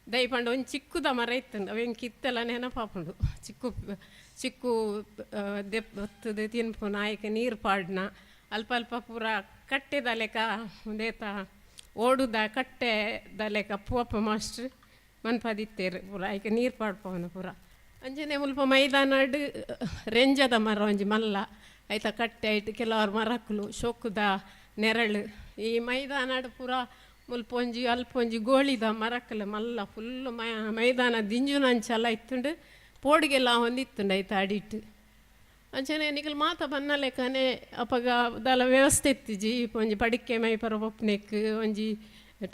ದೈ ಪಂಡ ಒಂಜಿ ಚಿಕ್ಕುದ ಮರ ಇತ್ತುಂಡು ಅವು ಎಂಕ್ ಇತ್ತೆಲ ನೆನಪಾಪುಂಡು. ಚಿಕ್ಕು ಚಿಕ್ಕು ದೆಪ್ಪತ್ತದು ತಿನ್ಪುನ ಆಯ್ಕೆ ನೀರು ಪಾಡ್ನ ಅಲ್ಪ ಅಲ್ಪ ಪೂರ ಕಟ್ಟೆದ ಲೆಕ್ಕ ಉಂದೇತ ಓಡುದ ಕಟ್ಟೆದ ಲೆಕ್ಕ ಪೂವಪ್ಪ ಮಾಸ್ಟ್ರ್ ಮನ್ಪದಿತ್ತೇರು ಪೂರ ಆಯ್ಕೆ ನೀರು ಪಾಡ್ಪವನ ಪೂರ. ಅಂಚನೆ ಮುಲ್ಪ ಮೈದಾನಡ್ ರೆಂಜದ ಮರ ಒಂಜಿ ಮಲ್ಲ ಐತ ಕಟ್ಟೆ ಐಟ್ ಕೆಲವರು ಮರಕುಲು ಶೋಕುದ ನೆರಳು ಈ ಮೈದಾನಡ್ ಪೂರ ಮುಲ್ಪ ಒಂಜಿ ಅಲ್ಪ ಒಂಜಿ ಗೋಳಿದ ಮರಕುಲು ಮಲ್ಲ ಫುಲ್ಲು ಮೈದಾನ ದಿಂಜುನಂಚಲ ಇತ್ತುಂಡು ಪೋಡಿಗೆಲ್ಲ ಹೊಂದಿತ್ತುಂಡು ಐತ ಅಡಿಟ್. ಅಂಚನೆ ನಿಕಲ್ ಮಾತ ಬನ್ನ ಲೆಕ್ಕನೆ ಅಪಗ ದಾಲ ವ್ಯವಸ್ಥೆ ಇತ್ತಿಜಿ ಒಂಜಿ ಪಡಿಕೆ ಮೈ ಪರ ಒಪ್ನೆಕ್ ಒಂಜಿ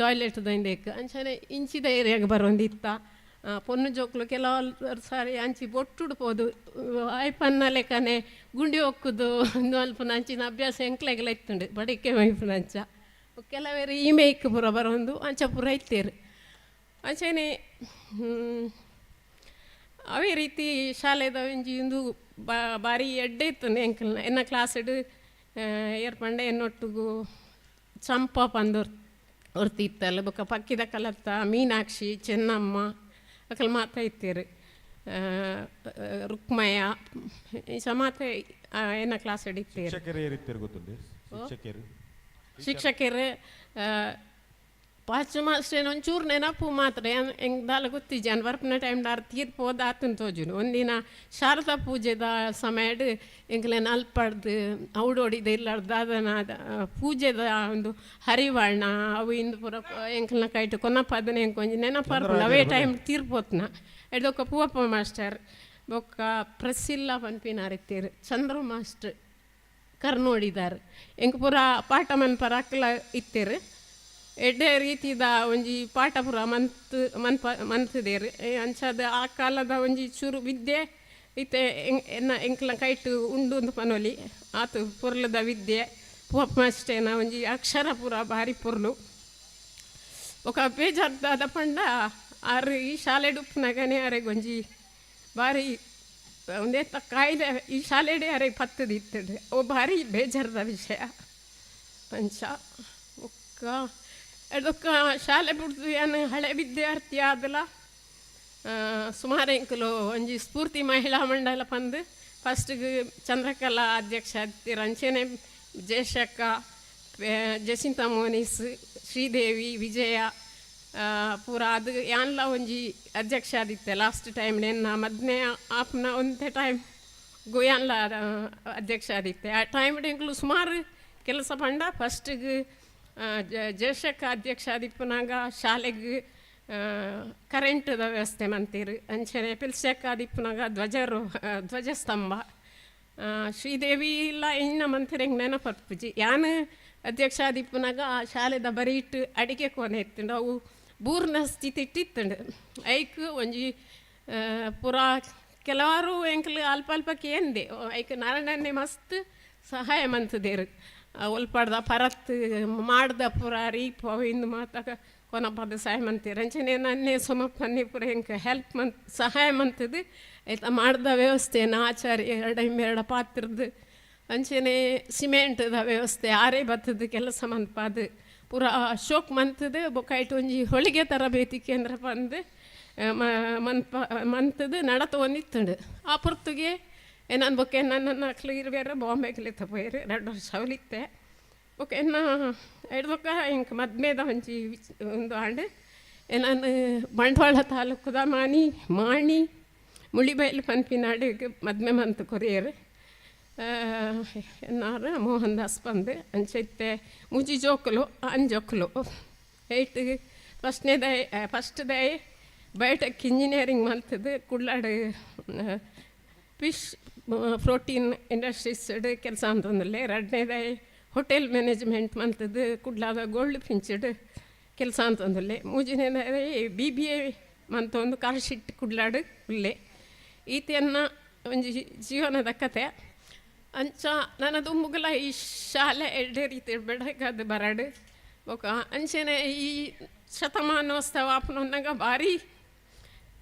ಟಾಯ್ಲೆಟ್ ದಂಡೆಕ್ ಅಂಚನೆ ಇಂಚಿದ ಏರಿಯಾಗ ಬರೊಂದಿತ್ತ ಪೊನ್ನು ಜೋಕ್ಲು ಕೆಲವು ಸಾರಿ ಅಂಚಿ ಬೊಟ್ಟುಡು ಪೋದು ಆಯ್ಪನ್ನ ಲೆಕ್ಕನೆ ಗುಂಡಿ ಒಕ್ಕುದು ಅಲ್ಪನ ಅಂಚಿನ ಅಭ್ಯಾಸ ಎಂಕ್ಲೆಗೆಲ್ಲ ಇತ್ತುಂಡು ಬಡಿಕೆ ಮೈಪುನ ಅಂಚ. ಕೆಲವೇರು ಈ ಮೇಯ್ಕ್ ಪೂರ ಬರೊಂದು ಅಂಚ ಪೂರ ಇತ್ತೇರು. ಅಂಚನೆ ಅವೇ ರೀತಿ ಶಾಲೆದ ಒಂಜಿ ಇಂದು ಬಾರಿ ಎಡ್ಡೆ ಇತ್ತು ಎಂಕಲ್ನ ಎನ್ನ ಕ್ಲಾಸ್ಡ್ ಏರ್ಪಂಡ ಎನ್ನೊಟ್ಟುಗು ಚಂಪಾ ಪಂದೊರ್ ಒರ್ತಿ ಇತ್ತಲ್ಲ ಬೊಕ್ಕ ಪಕ್ಕಿದ ಕಲತ್ತ ಮೀನಾಕ್ಷಿ ಚೆನ್ನಮ್ಮ ಅಕಲ್ ಮಾತ ಇತ್ತೀರು ರುಕ್ಮಯ್ಯ ಇಂಚ ಮಾತ ಎನ್ನ ಕ್ಲಾಸ್ ಇತ್ತೀರು. ಶಿಕ್ಷಕರು ಏರಿತ್ತೀರು ಗೊತ್ತುಂಡು? ಶಿಕ್ಷಕರು ಶಿಕ್ಷಕರು ಪಾಚು ಮಾಸ್ಟ್ರೇನ ಒಂಚೂರು ನೆನಪು ಮಾತ್ರ ಎಂಕ್ ದಾಲ ಗೊತ್ತಿಜ್ಜಿ ಅನ್ ಬರ್ಪಿನ ಟೈಮ್ ದಾರ್ ತೀರ್ಪು ಪೋದು ಆತನ್ ತೋಜುನು. ಒಂದಿನ ಶಾರದಾ ಪೂಜೆದ ಸಮಯಡ್ ಎಂಕ್ಲೆನ ಅಲ್ಪಡ್ದು ಔಡೋಡಿದ ಇಲ್ಲಡ್ದು ದಾದನ ಪೂಜೆದ ಒಂದು ಹರಿವಾಣ ಅವು ಇಂದು ಪೂರ ಎಂಕ್ಲೆನ ಕೈಟ್ ಕೊನಪ್ಪ ಅದನ್ನ ಎಂಕ್ ಒಂಜಿ ನೆನಪರ್ಪುಂಡು ಅವೇ ಟೈಮ್ ತೀರ್ಪೋತ್ನ. ಎಡ್ದೊಕ್ಕ ಪೂವಪ್ಪ ಮಾಸ್ಟರ್ ಬೊಕ್ಕ ಪ್ರೆಸ್ಸಿಲ್ಲ ಪನ್ಪಿನಾರ್ ಇತ್ತೀರು ಚಂದ್ರ ಮಾಸ್ಟರ್ ಕರ್ನೋಡಿದಾರ್ ಎಂಕ್ ಪೂರ ಪಾಠ ಮನ್ಪರ ಅಕ್ಲ ಇತ್ತೀರು. ಎಡ್ಡೆ ರೀತಿದ ಒಂಜಿ ಪಾಠ ಪೂರ ಮಂತ್ ಮನ್ಪ ಮಂತುದೇರು ಅಂಚಾದ ಆ ಕಾಲದ ಒಂಜಿ ಚೂರು ವಿದ್ಯೆ ಇತ್ತೆ ಎನ್ನ ಎಂಕ್ಲ ಕೈಟ್ ಉಂಡು ಅಂದ್ ಪನೊಲಿ ಆತು ಪೊರ್ಲುದ ವಿದ್ಯೆ ಪೂವಪ್ಪ ಮಾಸ್ಟೇನ ಒಂಜಿ ಅಕ್ಷರ ಪೂರ ಭಾರಿ ಪೊರ್ಲು. ಬೊಕ ಬೇಜಾರ್ದಾದ ಪಂಡ ಆರ್ ಈ ಶಾಲೆಡ್ ಉಪ್ಪುನಗನೆ ಅರೆಗ್ ಒಂಜಿ ಭಾರಿ ಒಂದೇತ ಕಾಯಿಲೆ ಈ ಶಾಲೆಡೆ ಅರೆ ಪತ್ತದಿತ್ತದು ಅವು ಭಾರಿ ಬೇಜಾರದ ವಿಷಯ. ಅಂಚ ಬೊಕ್ಕ ಅದಕ್ಕ ಶಾಲೆ ಬುಡ್ದು ಏನು ಹಳೆ ವಿದ್ಯಾರ್ಥಿ ಆದಲ ಸುಮಾರು ಎಂಕುಲು ಒಂಜಿ ಸ್ಫೂರ್ತಿ ಮಹಿಳಾ ಮಂಡಲ ಪಂದು ಫಸ್ಟ್ಗೆ ಚಂದ್ರಕಲಾ ಅಧ್ಯಕ್ಷ ಅಂಚೆನೆ ಜಯಶಕ್ಕ, ಜಸಿಂತ ಮೋನಿಸ್, ಶ್ರೀದೇವಿ, ವಿಜಯ ಪೂರ ಅದು ಯಾನ್ಲ ಒಂಜಿ ಅಧ್ಯಕ್ಷ ಆದಿತ್ತೆ ಲಾಸ್ಟ್ ಟೈಮ್ ನೆನ್ನ ಮದ್ನೆ ಆಪ್ನ ಒಂತೆ ಟೈಮ್ ಗುಯಾನ್ಲ ಅಧ್ಯಕ್ಷ ಆದಿತ್ತೆ. ಆ ಟೈಮ್ ಎಂಕುಲು ಸುಮಾರು ಕೆಲಸ ಪಂಡ ಫಸ್ಟಿಗೆ ಜಯಶಕ್ಕ ಅಧ್ಯಕ್ಷ ಆದಿಪ್ಪನಾಗ ಶಾಲೆಗೆ ಕರೆಂಟ್ದ ವ್ಯವಸ್ಥೆ ಮಂತೀರು. ಅಂಚನೆ ಪಿಲ್ಸಕ್ಕ ಆದಿಪ್ಪನಾಗ ಧ್ವಜಸ್ತಂಭ. ಶ್ರೀದೇವಿ ಇಲ್ಲ ಇನ್ನ ಮಂತಿರ ಹೆಂಗೆ ನೆನಪರ್ಪುಜಿ. ಯಾನ್ ಅಧ್ಯಕ್ಷ ಆದಿಪ್ಪನಾಗ ಆ ಶಾಲೆದ ಬರೀಟ್ ಅಡಿಗೆ ಕೋನೆ ಇತ್ತುಂಡು, ಅವು ಬೂರ್ನ ಸ್ಥಿತಿ ಇಟ್ಟಿತ್ತುಂಡು. ಐಕ್ ಒಂಜಿ ಪೂರಾ ಕೆಲವಾರು ಎಂಕಲು ಅಲ್ಪ ಅಲ್ಪ ಕೇಂದೆ ಐಕ್ ನಾರಾಯಣನ್ನೇ ಮಸ್ತ್ ಸಹಾಯ ಮಂತದೇರು. ಒಲ್ಪಾಡ್ದ ಪರತ್ ಮಾಡ್ದ ಪೂರ ರೀಪ್ ಅವು ಇಂದು ಮಾತಾಗ ಕೊನಪದ ಸಹಾಯ ಮಂತೀರು. ಅಂಚನೆ ನನ್ನೇ ಸೋಮಪ್ಪನ್ನೇ ಪೂರ ಎಂಕ್ ಹೆಲ್ಪ್ ಮಂತ್ ಸಹಾಯ ಮಂತದ್ದು ಆಯ್ತಾ ಮಾಡ್ದ ವ್ಯವಸ್ಥೆನ ಆಚಾರ್ಯ ಎರಡ ಪಾತ್ರದ ಅಂಚನೆ ಸಿಮೆಂಟ್ದ ವ್ಯವಸ್ಥೆ ಆರೇ ಬತ್ತದ ಕೆಲಸ ಮಂತ್ಪಾದು ಪೂರ ಶೋಕ್ ಮಂತದ್ದು. ಬೊಕ್ಕ ಒಂಜಿ ಹೊಳಿಗೆ ತರಬೇತಿ ಕೇಂದ್ರ ಬಂದು ಮನ್ಪ ಮಂತದ್ದು ನಡತೊಂದಿತ್ತುಂಡು. ಆ ಪೊರ್ತುಗೆ ನಾನು ಬೊಕ್ಕೆ ನನ್ನ ಅಕ್ಲು ಇರ್ಬೇರೆ ಬಾಂಬೆಗೆ ಪೋಯರು 2 ವರ್ಷ ಅವಲಿತ್ತೆ. ಬೊಕ್ಕ ಎನ್ನ ಎಡ್ದೊಕ್ಕ ಇಂಕ್ ಮದ್ಮೇದ ಒಂಜಿ ಒಂದು ಆಂಡ್ ನಾನು ಬಂಟ್ವಾಳ ತಾಲೂಕುದ ಮಾಣಿ ಮುಳಿಬೈಲು ಪನ್ಪಿನಾಡಿಗೆ ಮದ್ಮೆ ಮಂತ್ ಕೊರಿಯರು ಎನ್ನಾರು ಮೋಹನ್ ದಾಸ್ ಬಂದು ಅಂಚೈತೆ ಮುಜಿ ಜೋಕುಲು ಅಂಜೋಕುಲು ಏಯ್ಟ್ ಫಸ್ಟ್ ದೈ ಬಯೋಟೆಕ್ ಇಂಜಿನಿಯರಿಂಗ್ ಮಂತದ್ದು ಕುಡ್ಲಾಡು ಫಿಶ್ ಪ್ರೋಟೀನ್ ಇಂಡಸ್ಟ್ರೀಸ್ ಕೆಲಸ ಅಂತಂದಲ್ಲೇ. ಎರಡನೇದಾಯಿ ಹೋಟೆಲ್ ಮ್ಯಾನೇಜ್ಮೆಂಟ್ ಮಂತದ್ದು ಕುಡ್ಲಾದ ಗೋಲ್ಡ್ ಫಿಂಚ್ಡ್ ಕೆಲಸ ಅಂತಂದಲ್ಲೇ. ಮೂಜನೇದಾಯಿ BBA ಮಂತ ಒಂದು ಕಾರ್ಶಿಟ್ ಕುಡ್ಲಾಡು ಉಲ್ಲೆ. ಈತೆಯನ್ನ ಒಂಜಿ ಜೀವನದ ಕತೆ. ಅಂಚ ನನ್ನ ದುಂಬುಗಲ ಈ ಶಾಲೆ ಎಡ್ಡೆ ರೀತಿ ಬೆಳಗಾದ ಬರಡು ಬೊಕ ಅಂಚನೆ ಈ ಶತಮಾನೋತ್ಸವ ಆಪುನಗ ಭಾರಿ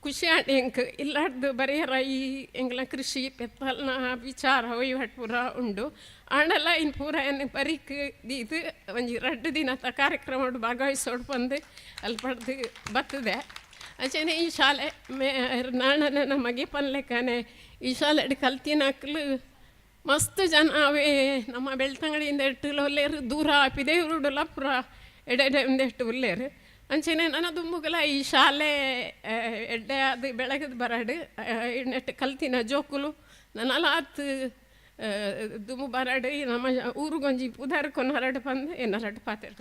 ಖುಷಿ ಆಂಡ್ ಎಂಕ್ ಇಲ್ಲಾಡ್ದು ಬರೆಯರ ಈ ಎಂಗ್ಲ ಕೃಷಿ ಪೆತ್ತಲ್ನ ವಿಚಾರ ವಹಿವಾಟು ಪೂರ ಉಂಡು. ಆಂಡಲ ಇನ್ನು ಪೂರ ಏನು ಬರೀಕ್ ಇದು ಒಂಜಿ 2 ದಿನದ ಕಾರ್ಯಕ್ರಮ ಭಾಗವಹಿಸೋಡು ಬಂದು ಅಲ್ಲಿ ಪಡೆದು ಬರ್ತದೆ. ಅಂಚನೆ ಈ ಶಾಲೆ ಮೇ ನಾಣನ ಮಗೆ ಪನ್ಲೆಕ್ಕನೆ ಈ ಶಾಲೆ ಕಲ್ತಿನಾಕ್ಲು ಮಸ್ತ್ ಜನ ಅವೇ ನಮ್ಮ ಬೆಳ್ತಂಗಡಿಯಿಂದ ಎಟ್ಟು ಒಲ್ಲೇರು ದೂರ ಆಪಿದೆ ಉರುಡುಲ ಪೂರ ಎಡೆ ಒಂದೆಷ್ಟು ಉಲ್ಲೇರು. ಅಂಚನೆ ನನ್ನ ದುಂಬುಗಲ ಈ ಶಾಲೆ ಎಡ್ಡೆ ಅದು ಬೆಳಗದ ಬರಡು ನೆಟ್ಟು ಕಲ್ತಿನ ಜೋಕುಲು ನನ್ನಲಾತ್ ದುಂಬು ಬರಡು ನಮ್ಮ ಊರುಗೊಂಜಿ ಪುದಾರ್ ಕೊನರಡು ಬಂದು ಎನ್ನರಡು ಪಾತ್ರೆ.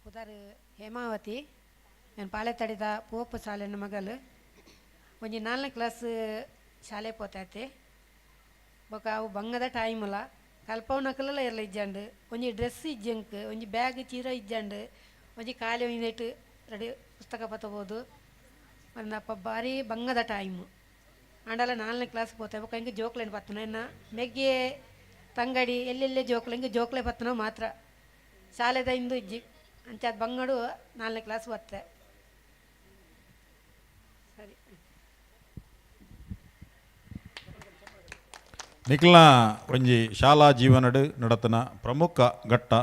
ಪುದರ್ ಹೇಮಾವತಿ, ನಾನು ಪಾಳೆತಡಿದ ಪೋಪು ಶಾಲೆನ ಮಗಲು. ಒಂಜಿ 4ನೇ ಕ್ಲಾಸ್ ಶಾಲೆ ಪೋತೈತೆ. ಬೊಕ ಅವು ಬಂಗದ ಟೈಮುಲ ಕಲ್ಪವನಕಲೆಲ್ಲ ಇರಲ ಇಜ್ಜಂಡು. ಒಂಜಿ ಡ್ರೆಸ್ ಇಜ್ಜಂಕ್, ಒಂಜಿ ಬ್ಯಾಗ್ ಚೀರ ಇಜ್ಜಂಡು, ಒಂಜಿ ಖಾಲಿ ಒಂಜಿ ರೆಡಿ ಪುಸ್ತಕ ಪತ್ತಬೋದು. ಒಂದಪ್ಪ ಭಾರಿ ಬಂಗದ ಟೈಮು. ಆಂಡಲ 4ನೇ ಕ್ಲಾಸ್ ಪೋತೆ. ಬೊಕ ಹಿಂಗೆ ಜೋಕ್ಲೇನು ಪತ್ತನ ಎನ್ನ ಮೆಗ್ಗೆ ತಂಗಡಿ ಎಲ್ಲೆಲ್ಲೇ ಜೋಕ್ಲೆ ಹಿಂಗೆ ಜೋಕ್ಲೆ ಪತ್ತನ ಮಾತ್ರ ಶಾಲೆದ ಇಂದು ಇಜ್ಜಿ. ಅಂಚ ಅದು ಬಂಗಡು 4ನೇ ಕ್ಲಾಸ್ ಬತ್ತೆ. ಸರಿ. ನಿಖಲ್ನ ಒಂಜಿ ಶಾಲಾ ಜೀವನಡು ನಡತನ ಪ್ರಮುಖ ಘಟ್ಟ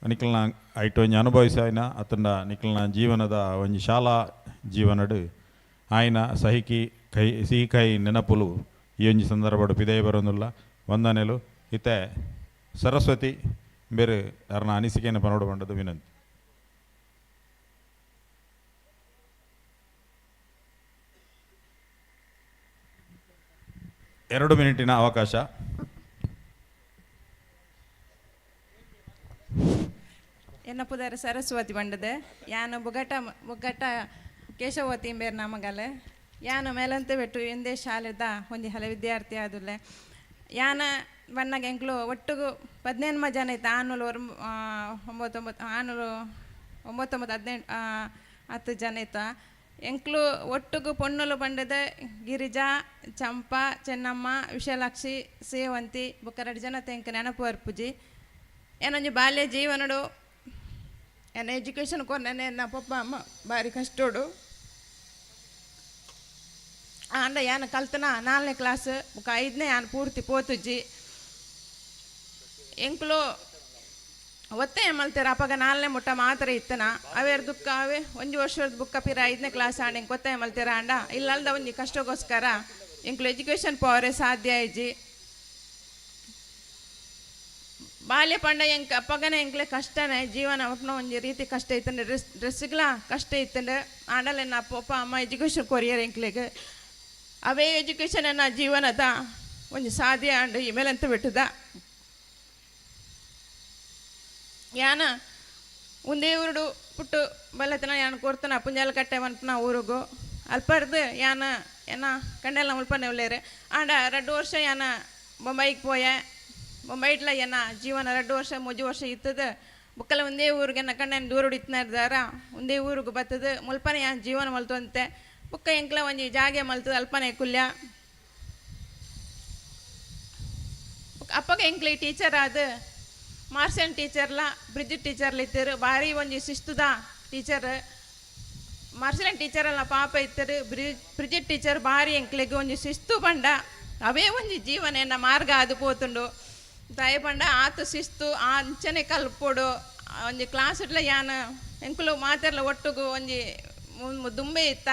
ನಿಖಲ್ನ ಐಟ್ ಒಂಜಿ ಅನುಭವಿಸಾಯಿನ ಅತಂಡ ನಿಖಲ್ನ ಜೀವನದ ಒಂಜಿ ಶಾಲಾ ಜೀವನಡು ಆಯ್ನ ಸಹಿಕಿ ಕೈ ಸಿಹಿ ಕೈ ನೆನಪುಲು ಈ ಒಂಜಿ ಸಂದರ್ಭಡು ಪಿದಯ ಬರೋದಿಲ್ಲ. ವಂದನೆಲು. ಇತ್ತೆ ಸರಸ್ವತಿ ಬೇರೆ ಅರ್ನ ಅನಿಸಿಕೆಯನ್ನು ಪನೋಡು ಬಂಡದು ವಿನಂತಿ. 2 ಮಿನಿಟಿನ ಅವಕಾಶ. ಎನ್ನ ಪುದರ್ ಸರಸ್ವತಿ ಬಂಡದೆ. ಯಾನು ಬುಗಟ ಕೇಶವತಿ ಬೇರೆ ನಮಗಲೆ. ಯಾನು ಮೇಲಂತೆ ಬೆಟ್ಟು ಎಂದೇ ಶಾಲೆದ ಒಂಜಿ ಹಲೆ ವಿದ್ಯಾರ್ಥಿ ಆದುಲ್ಲೆ. ಯಾನ ಬಣ್ಣಗ ಎಂಕ್ಲು ಒಟ್ಟುಗು 18 ಜನ ಇತ್ತು. ಆನೂಲು 99 ಆನೂರು 99 18 10 ಜನ ಇತ್ತು. ಎಂಕ್ಲು ಒಟ್ಟುಗು ಪೊಣ್ಣುಲು ಪಂಡದ ಗಿರಿಜಾ, ಚಂಪಾ, ಚೆನ್ನಮ್ಮ, ವಿಶಾಲಾಕ್ಷಿ, ಸೇವಂತಿ ಬೊಕ್ಕ ರಡ್ಡ್ ಜನ ಎಂಕ್ ನೆನಪು ಬರ್ಪುಜಿ. ಏನೊಂಜಿ ಬಾಲ್ಯ ಜೀವನಡು ಎನ್ನ ಎಜುಕೇಷನ್ ಕೊರ್ನನೆ ಎನ್ನ ಪೊಪ್ಪ ಅಮ್ಮ ಬಾರಿ ಕಷ್ಟೋಡು. ಆಂಡ ಯಾನ್ ಕಲ್ತನ 4ನೇ ಕ್ಲಾಸ್ ಬೊಕ್ಕ 5ನೇ ಯಾನ್ ಪೂರ್ತಿ ಪೋತುಜಿ. ಎಂಕ್ಲು ಒತ್ತಾಯ ಮಲ್ತೆರ್ ಅಪಗ 4ನೇ ಮುಟ್ಟ ಮಾತ್ರ ಇತ್ತನ ಅವೇರ್ ದುಃಖ ಅವೇ ಒಂಜಿ ವರ್ಷದ ಬುಕ್ಕ ಪಿರ 5ನೇ ಕ್ಲಾಸ್ ಆಂಡ ಎಂಕ್ ಒತ್ತಾಯ ಮಲ್ತೆರ್. ಆಂಡ ಇಲ್ಲಲ್ದ ಒಂಜಿ ಕಷ್ಟಕ್ಕೋಸ್ಕರ ಎಂಕ್ಲು ಎಜುಕೇಷನ್ ಪೋವರೆ ಸಾಧ್ಯ ಆಯ್ಜಿ. ಬಾಲ್ಯ ಪಂಡ ಎಂಕ್ ಅಪ್ಪಗನೆ ಎಂಕ್ಲೆ ಕಷ್ಟನೇ ಜೀವನ ಒಟ್ನ ಒಂಜಿ ರೀತಿ ಕಷ್ಟ ಇತ್ತಂಡೆ, ಡ್ರೆಸ್ಗ್ಲ ಕಷ್ಟ ಇತ್ತಂಡೆ. ಆಂಡಲ ಎನ್ನ ಅಪ್ಪ ಅಮ್ಮ ಎಜುಕೇಷನ್ ಕೊರಿಯರ್ ಎಂಕ್ಲೆಗ್ ಅವೇ ಎಜುಕೇಷನ್ ಎನ್ನ ಜೀವನದ ಒಂಜಿ ಸಾಧ್ಯ ಆಂಡ್ ಈ ಮೇಲಂತ ಬಿಟ್ಟದ. ಯಾನ ಒಂದೇ ಊರುಡು ಪುಟ್ಟು ಬಲ್ಲತನ ಯಾನ್ ಕೊರ್ತನ ಪುಂಜಾಲ ಕಟ್ಟೆ ಪನ್ಪುನ ಊರುಗು ಅಲ್ಪರ್ದು ಯಾನ ಎನ್ನ ಕಂಡೆಲ್ಲ ಮುಲ್ಪನೆ ಉಲ್ಲೇರು. ಆಂಡ 2 ವರ್ಷ ಯಾನ ಬೊಂಬಾಯಿಗೆ ಪೋಯೆ. ಬೊಂಬಾಯಿಟ್ಲ ಎನ್ನ ಜೀವನ 2 ವರ್ಷ 3 ವರ್ಷ ಇತ್ತದ. ಬುಕ್ಕಲ ಒಂದೇ ಊರಿಗೆ ಎನ್ನ ಕಣ್ಣನ್ ದೂರುಡು ಇತ್ತನಾರ ಒಂದೇ ಊರುಗು ಬತ್ತದ ಮುಲ್ಪನೆ ಯಾನ್ ಜೀವನ ಮಲ್ತೊಂತೆ. ಬುಕ್ಕ ಎಂಕ್ಲ ಒಂಜಿ ಜಾಗೆ ಮಲ್ತದ ಅಲ್ಪನೆ ಕುಲ್ಯ. ಅಪ್ಪಗ ಎಂಕ್ಲೆ ಟೀಚರ್ ಆದ ಮಾರ್ಸನ್ ಟೀಚರ್ಲ ಬ್ರಿಡ್ಜ್ ಟೀಚರ್ಲ ಇತ್ತರು. ಭಾರಿ ಒಂಜಿ ಶಿಸ್ತುದ ಟೀಚರ್ ಮಾರ್ಸನ್ ಟೀಚರಲ್ಲ ಪಾಪ ಇತ್ತರು. ಬ್ರಿಡ್ಜ್ ಟೀಚರ್ ಭಾರಿ ಎಂಕ್ಲೆಗ್ ಒಂಜಿ ಶಿಸ್ತು ಪಂಡ ಅವೇ ಒಂಜಿ ಜೀವನ ಎನ್ನ ಮಾರ್ಗ ಅದು ಪೋತುಂಡು. ದಯ ಪಂಡ ಆತು ಶಿಸ್ತು ಆ ಅಂಚನೆ ಕಲ್ಪೊಡು. ಒಂಜಿ ಕ್ಲಾಸ್ ಇಡ್ಲ ಯಾನ ಎಂಕುಲು ಮಾತೆರ್ಲ ಒಟ್ಟುಗು ಒಂಜಿ ದುಂಬೆ ಇತ್ತ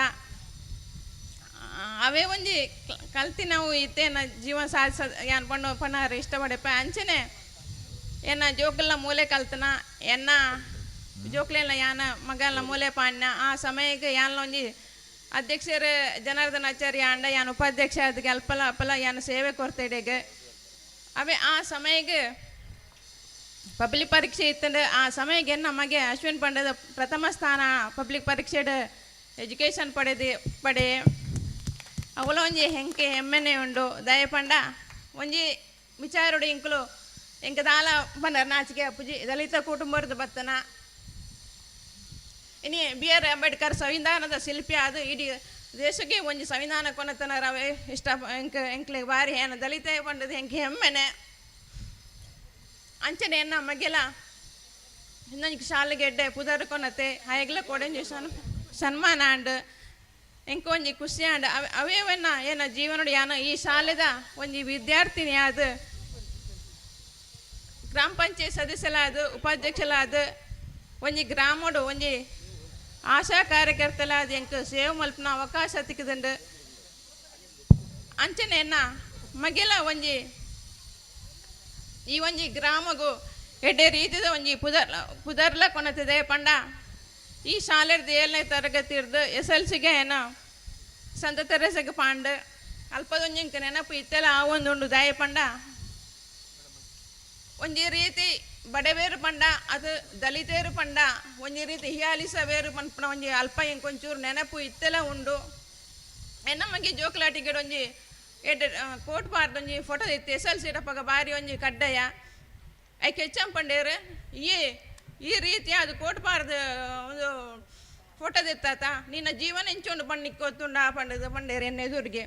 ಅವೇ ಒಂಜಿ ಕಲ್ತಿನವು ಇತ್ತೇನ ಜೀವನ ಸಾಧಿಸ ಯಾನ್ ಪಣ್ಣು ಪಣ್ಣಾರ ಇಷ್ಟಪಡೆಪ. ಅಂಚನೆ ಎನ್ನ ಜೋಕುಲ್ನ ಮೂಲೆ ಕಲ್ತನ ಎನ್ನ ಜೋಕ್ಲೆಲ್ಲ ಯಾನ ಮಗಲ್ನ ಮೂಲೆ ಪಾಣ್ಣ. ಆ ಸಮಯಕ್ಕೆ ಯಾನ್ಲ ಒಂಜಿ ಅಧ್ಯಕ್ಷರು ಜನಾರ್ದನ ಆಚಾರ್ಯ ಆಂಡ ಯಾನ್ ಉಪಾಧ್ಯಕ್ಷ ಅದಕ್ಕೆ ಅಲ್ಪಲ ಅಪ್ಪಲ ಯಾನ್ ಸೇವೆ ಕೊರ್ತೆಡೆಗೆ. ಅವೇ ಆ ಸಮಯಕ್ಕೆ ಪಬ್ಲಿಕ್ ಪರೀಕ್ಷೆ ಇತ್ತಂದ್ರೆ ಆ ಸಮಯಕ್ಕೆ ಎನ್ನ ಮಗೆ ಅಶ್ವಿನ್ ಪಂಡದ ಪ್ರಥಮ ಸ್ಥಾನ ಪಬ್ಲಿಕ್ ಪರೀಕ್ಷೆಡ್ ಎಜುಕೇಷನ್ ಪಡೆ ಅವಳ ಒಂಜಿ ಹೆಂಕೆ ಹೆಮ್ಮೆನೆ ಉಂಡು. ದಯ ಪಂಡ ಒಂಜಿ ವಿಚಾರುಡು ಇಂಕ್ಲು ಎಂಕ ದಾಲ ಪಂಡರ್ ನಾಚಿಕೆ ಅಪ್ಪುಜಿ ದಲಿತ ಕುಟುಂಬದ ಬತ್ತನ. ಇನಿ ಬಿ ಆರ್ ಅಂಬೇಡ್ಕರ್ ಸಂವಿಧಾನದ ಶಿಲ್ಪಿ ಅದು ಇಡೀ ದೇಶಕ್ಕೆ ಒಂಜಿ ಸಂವಿಧಾನ ಕೊನತನ ರವೆ ಇಷ್ಟ ಎಂಕ್ ಎಂಕ್ಲೆ ಬಾರಿ ಏನ ದಲಿತ ಪಂಡದ ಎಂಕೆ ಹೆಮ್ಮೆನೆ. ಅಂಚನೆ ಎನ್ನ ಮಗೆಲ ಇನ್ನೊಂದು ಶಾಲೆಗೆಡ್ಡೆ ಪುದರ್ ಕೊನತೆ ಹಾಯಗ್ಲ ಕೊಡಂಜಿ ಸನ್ಮಾನ ಆಂಡ್ ಎಂಕ ಒಂಜಿ ಖುಷಿ ಆಂಡ್. ಅವೇವನ್ನ ಏನ ಜೀವನಡು ಯಾನ ಈ ಶಾಲೆದ ಒಂಜಿ ವಿದ್ಯಾರ್ಥಿನಿ ಆದ ಗ್ರಾಮ ಪಂಚಾಯತ್ ಸದಸ್ಯಲಾದ ಉಪಾಧ್ಯಕ್ಷಲಾದ ಒಂಜಿ ಗ್ರಾಮಡು ಒಂಜಿ ಆಶಾ ಕಾರ್ಯಕರ್ತಲಾದ ಎಂಕ್ ಸೇವೆ ಮಲ್ಪುನ ಅವಕಾಶ ತಿಕ್ಕದಂಡು. ಅಂಚನೆ ಎನ್ನ ಮಗೆಲ ಒಂಜಿ ಈ ಒಂಜಿ ಗ್ರಾಮಗು ಎಡ್ಡೆ ರೀತಿದ ಒಂಜಿ ಪುದರ್ಲ ಕೊನತಿದೆ. ಪಂಡ ಈ ಶಾಲೆರ್ದು 7ನೇ ತರಗತಿ ಇರ್ದು SLCಗೆ ಏನ ಸಂತ ತೆರೇಸಗೆ ಪಾಂಡ್ ಅಲ್ಪದೊಂಜಿ ಎಂಕ್ ನೆನಪು ಇತ್ತೆಲ್ಲ ಆ ಒಂದುಂಡು. ದಯ ಪಂಡ ಒಂಜಿ ರೀತಿ ಬಡವೇರು ಪಂಡ ಅದು ದಲಿತೇರು ಪಂಡ ಒಂಜಿ ರೀತಿ ಹಿಯಾಲಿಸವೇರು ಪನ್ಪುನ ಒಂಜಿ ಅಲ್ಪ ಎಂಕ್ ಒಂಚೂರು ನೆನಪು ಇತ್ತೆಲ್ಲ ಉಂಡು. ಎನ್ನ ಮಗೆ ಜೋಕ್ಲಾಟಿಗೆಡ್ ಒಂಜಿ ಎಡ್ಡೆ ಕೋಟ್ ಪಾರ್ದ್ ಒಂಜಿ ಫೋಟೋ ಇತ್ತು SLC ಅಪ್ಪಗ ಬಾರಿ ಒಂಜಿ ಕಡ್ಡಾಯ ಐಕೆ ಹೆಚ್ಚಂ ಪಂಡೇರು ಈ ರೀತಿ ಅದು ಕೋಟ್ ಪಾರ್ದು ಒಂದು ಫೋಟೋ ದಿತ್ತಾತ ನಿನ್ನ ಜೀವನ ಇಂಚುಂಡು ಪಣ್ಣಿಕ್ಕೆ ಗೊತ್ತುಂಡ ಪಂಡದು ಪಂಡೇರು ಎನ್ನ ಎದುರಿಗೆ.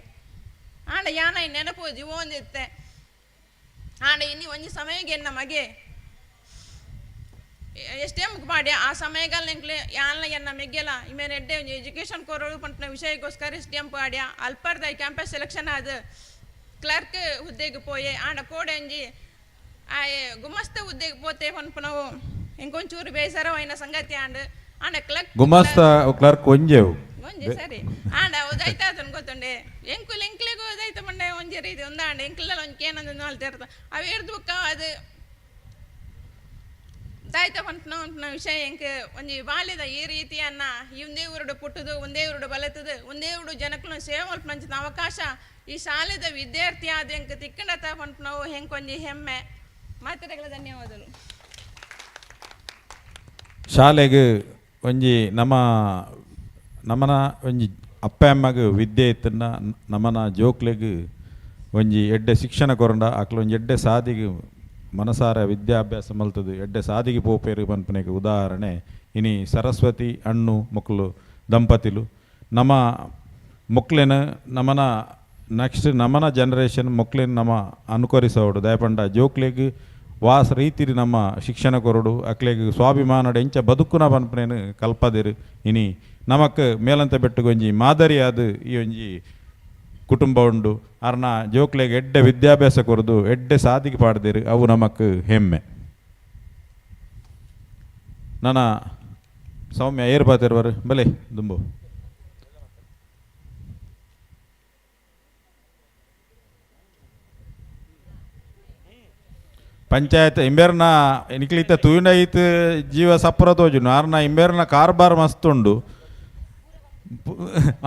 ಆಂಡ ಯಾನ ನೆನಪು ಜೀವೊಂದಿತ್ತೆ. ಆಂಡ ಇನ್ನು ಒಂಜಿ ಸಮಯಗೆ ಎನ್ನ ಮಗೆ ಎಷ್ಟೇ ಮಾಡಿ ಆ ಸಮಯಗಲ್ ಎಂಕ್ಲೆ ಯಾನ್ಲ ಎನ್ನ ಮೆಗ್ಗೆಲ ಇಮೇಲೆ ಎಡ್ಡೆ ಒಂಜಿ ಎಜುಕೇಷನ್ ಕೊರೋಡು ಪಂಪಿನ ವಿಷಯಕ್ಕೋಸ್ಕರ ಎಸ್ ಡಿ ಎಂ ಪಾಡ್ಯ ಅಲ್ಪರ್ದ ಕ್ಯಾಂಪಸ್ ಸೆಲೆಕ್ಷನ್ ಆದ ಕ್ಲರ್ಕ್ ಹುದ್ದೆಗೆ ಪೋಯೆ. ಆಂಡ ಕೋಡೆ ಒಂಜಿ ಆಯೆ ಗುಮಸ್ತ ಹುದ್ದೆಗೆ ಪೋತೆ ಪನ್ಪುನವು ಎಂಕೊಂಚೂರು ಬೇಸರವಾಯಿನ ಸಂಗತಿ ಆಂಡ್. ಆಂಡ ಕ್ಲರ್ಕ್ ಗುಮಾಸ್ತ ಕ್ಲರ್ಕ್ ಒಂಜೆವು ಒಂಜಿ ಸರಿ ಆಂಡ ಉದಾಯ್ತ ಅದನ್ನು ಗೊತ್ತುಂಡೆ ಎಂಕುಲು ಎಂಕ್ಲೆಗೂ ಉದಾಯ್ತ ಮಂಡೆ ಒಂಜಿ ರೀತಿ ಒಂದಾಂಡ ಎಂಕ್ಲೆಲ್ಲ ಒಂಜಿ ಕೇನಂದು ಅಲ್ತಿರ್ತ ಅವು ಹಿಡ್ದು ಬುಕ್ಕ ಅದು ದಾಯ್ತ ಪನ್ಪುನ ಪನ್ಪುನ ವಿಷಯ ಎಂಕ್ ಒಂಜಿ ಬಾಲ್ಯದ ಈ ರೀತಿಯನ್ನ ಈ ಒಂದೇ ಊರುಡು ಪುಟ್ಟುದು ಒಂದೇ ಊರುಡು ಬಲತದು ಒಂದೇ ಊರು ಜನಕ್ಕೂ ಸೇವೆ ಮಲ್ಪುನಂಚಿನ ಅವಕಾಶ ಈ ಶಾಲೆದ ವಿದ್ಯಾರ್ಥಿ ಆದ ಎಂಕ್ ತಿಕ್ಕಂಡತ ಪನ್ಪುನವು ಹೆಂಕ್ ಒಂಜಿ ಹೆಮ್ಮೆ. ಮಾತುಗಳ ಧನ್ಯವಾದಗಳು. ಶಾಲೆಗೆ ಒಂಜಿ ನಮ್ಮ ನಮ್ಮನ ಒಂಜಿ ಅಪ್ಪ ಅಮ್ಮಗ್ ವಿದ್ಯೆ ಇತ್ತನ್ನ ನಮ್ಮನ ಜೋಕ್ಲೆಗ್ ಒಂಜಿ ಎಡ್ಡೆ ಶಿಕ್ಷಣ ಕೊರಂಡ ಅಕ್ಲು ಒಂಜಿ ಎಡ್ಡೆ ಸಾದಿಗೆ ಮನಸಾರ ವಿದ್ಯಾಭ್ಯಾಸ ಮಲ್ತದು ಎಡ್ಡೆ ಸಾದಿಗೆ ಪೋಪೇರು ಪನ್ಪುನೆಗ್ ಉದಾಹರಣೆ ಇನಿ ಸರಸ್ವತಿ ಅಣ್ಣು ಮೊಕ್ಕಲು ದಂಪತಿಲು. ನಮ್ಮ ಮೊಕ್ಲೆನ ನಮನ ನೆಕ್ಸ್ಟ್ ನಮನ ಜನರೇಷನ್ ಮೊಕ್ಲೆನ್ ನಮ ಅನುಕರಿಸೋಡು. ದಯಪಂಡ ಜೋಕ್ಲೆಗ್ ವಾಸ ರೀತಿರಿ ನಮ್ಮ ಶಿಕ್ಷಣ ಕೊರಡು, ಅಕ್ಲೆಗ್ ಸ್ವಾಭಿಮಾನಡ್ ಎಂಚ ಬದುಕುನ ಪನ್ಪುನೇನು ಕಲ್ಪದಿರು. ಇನಿ ನಮಕ್ ಮೇಲಂತ ಬೆಟ್ಟುಗೊಂಜಿ ಮಾದರಿಯಾದ ಈ ಒಂಜಿ ಕುಟುಂಬ ಉಂಡು. ಅರ್ನ ಜೋಕ್ಲೆಗ್ ಎಡ್ಡೆ ವಿದ್ಯಾಭ್ಯಾಸ ಕೊರದು ಎಡ್ಡೆ ಸಾದಿಗೆ ಪಾಡ್ದಿರು, ಅವು ನಮಕ್ ಹೆಮ್ಮೆ. ನನ ಸೌಮ್ಯ ಏರ್ ಪಾತಿರುವರು ಬಲೆ ದುಂಬು. ಪಂಚಾಯತ್ ಇಂಬೇರ್ನ ನಿಕ್ಲಿತ ತೂಯಿನ ಐತ್ ಜೀವ ಸಪ್ರ ತೋಜುನು. ಆರ್ನ ಇಂಬೇರ್ನ ಕಾರ್ಬಾರ್ ಮಸ್ತ್ ಉಂಡು,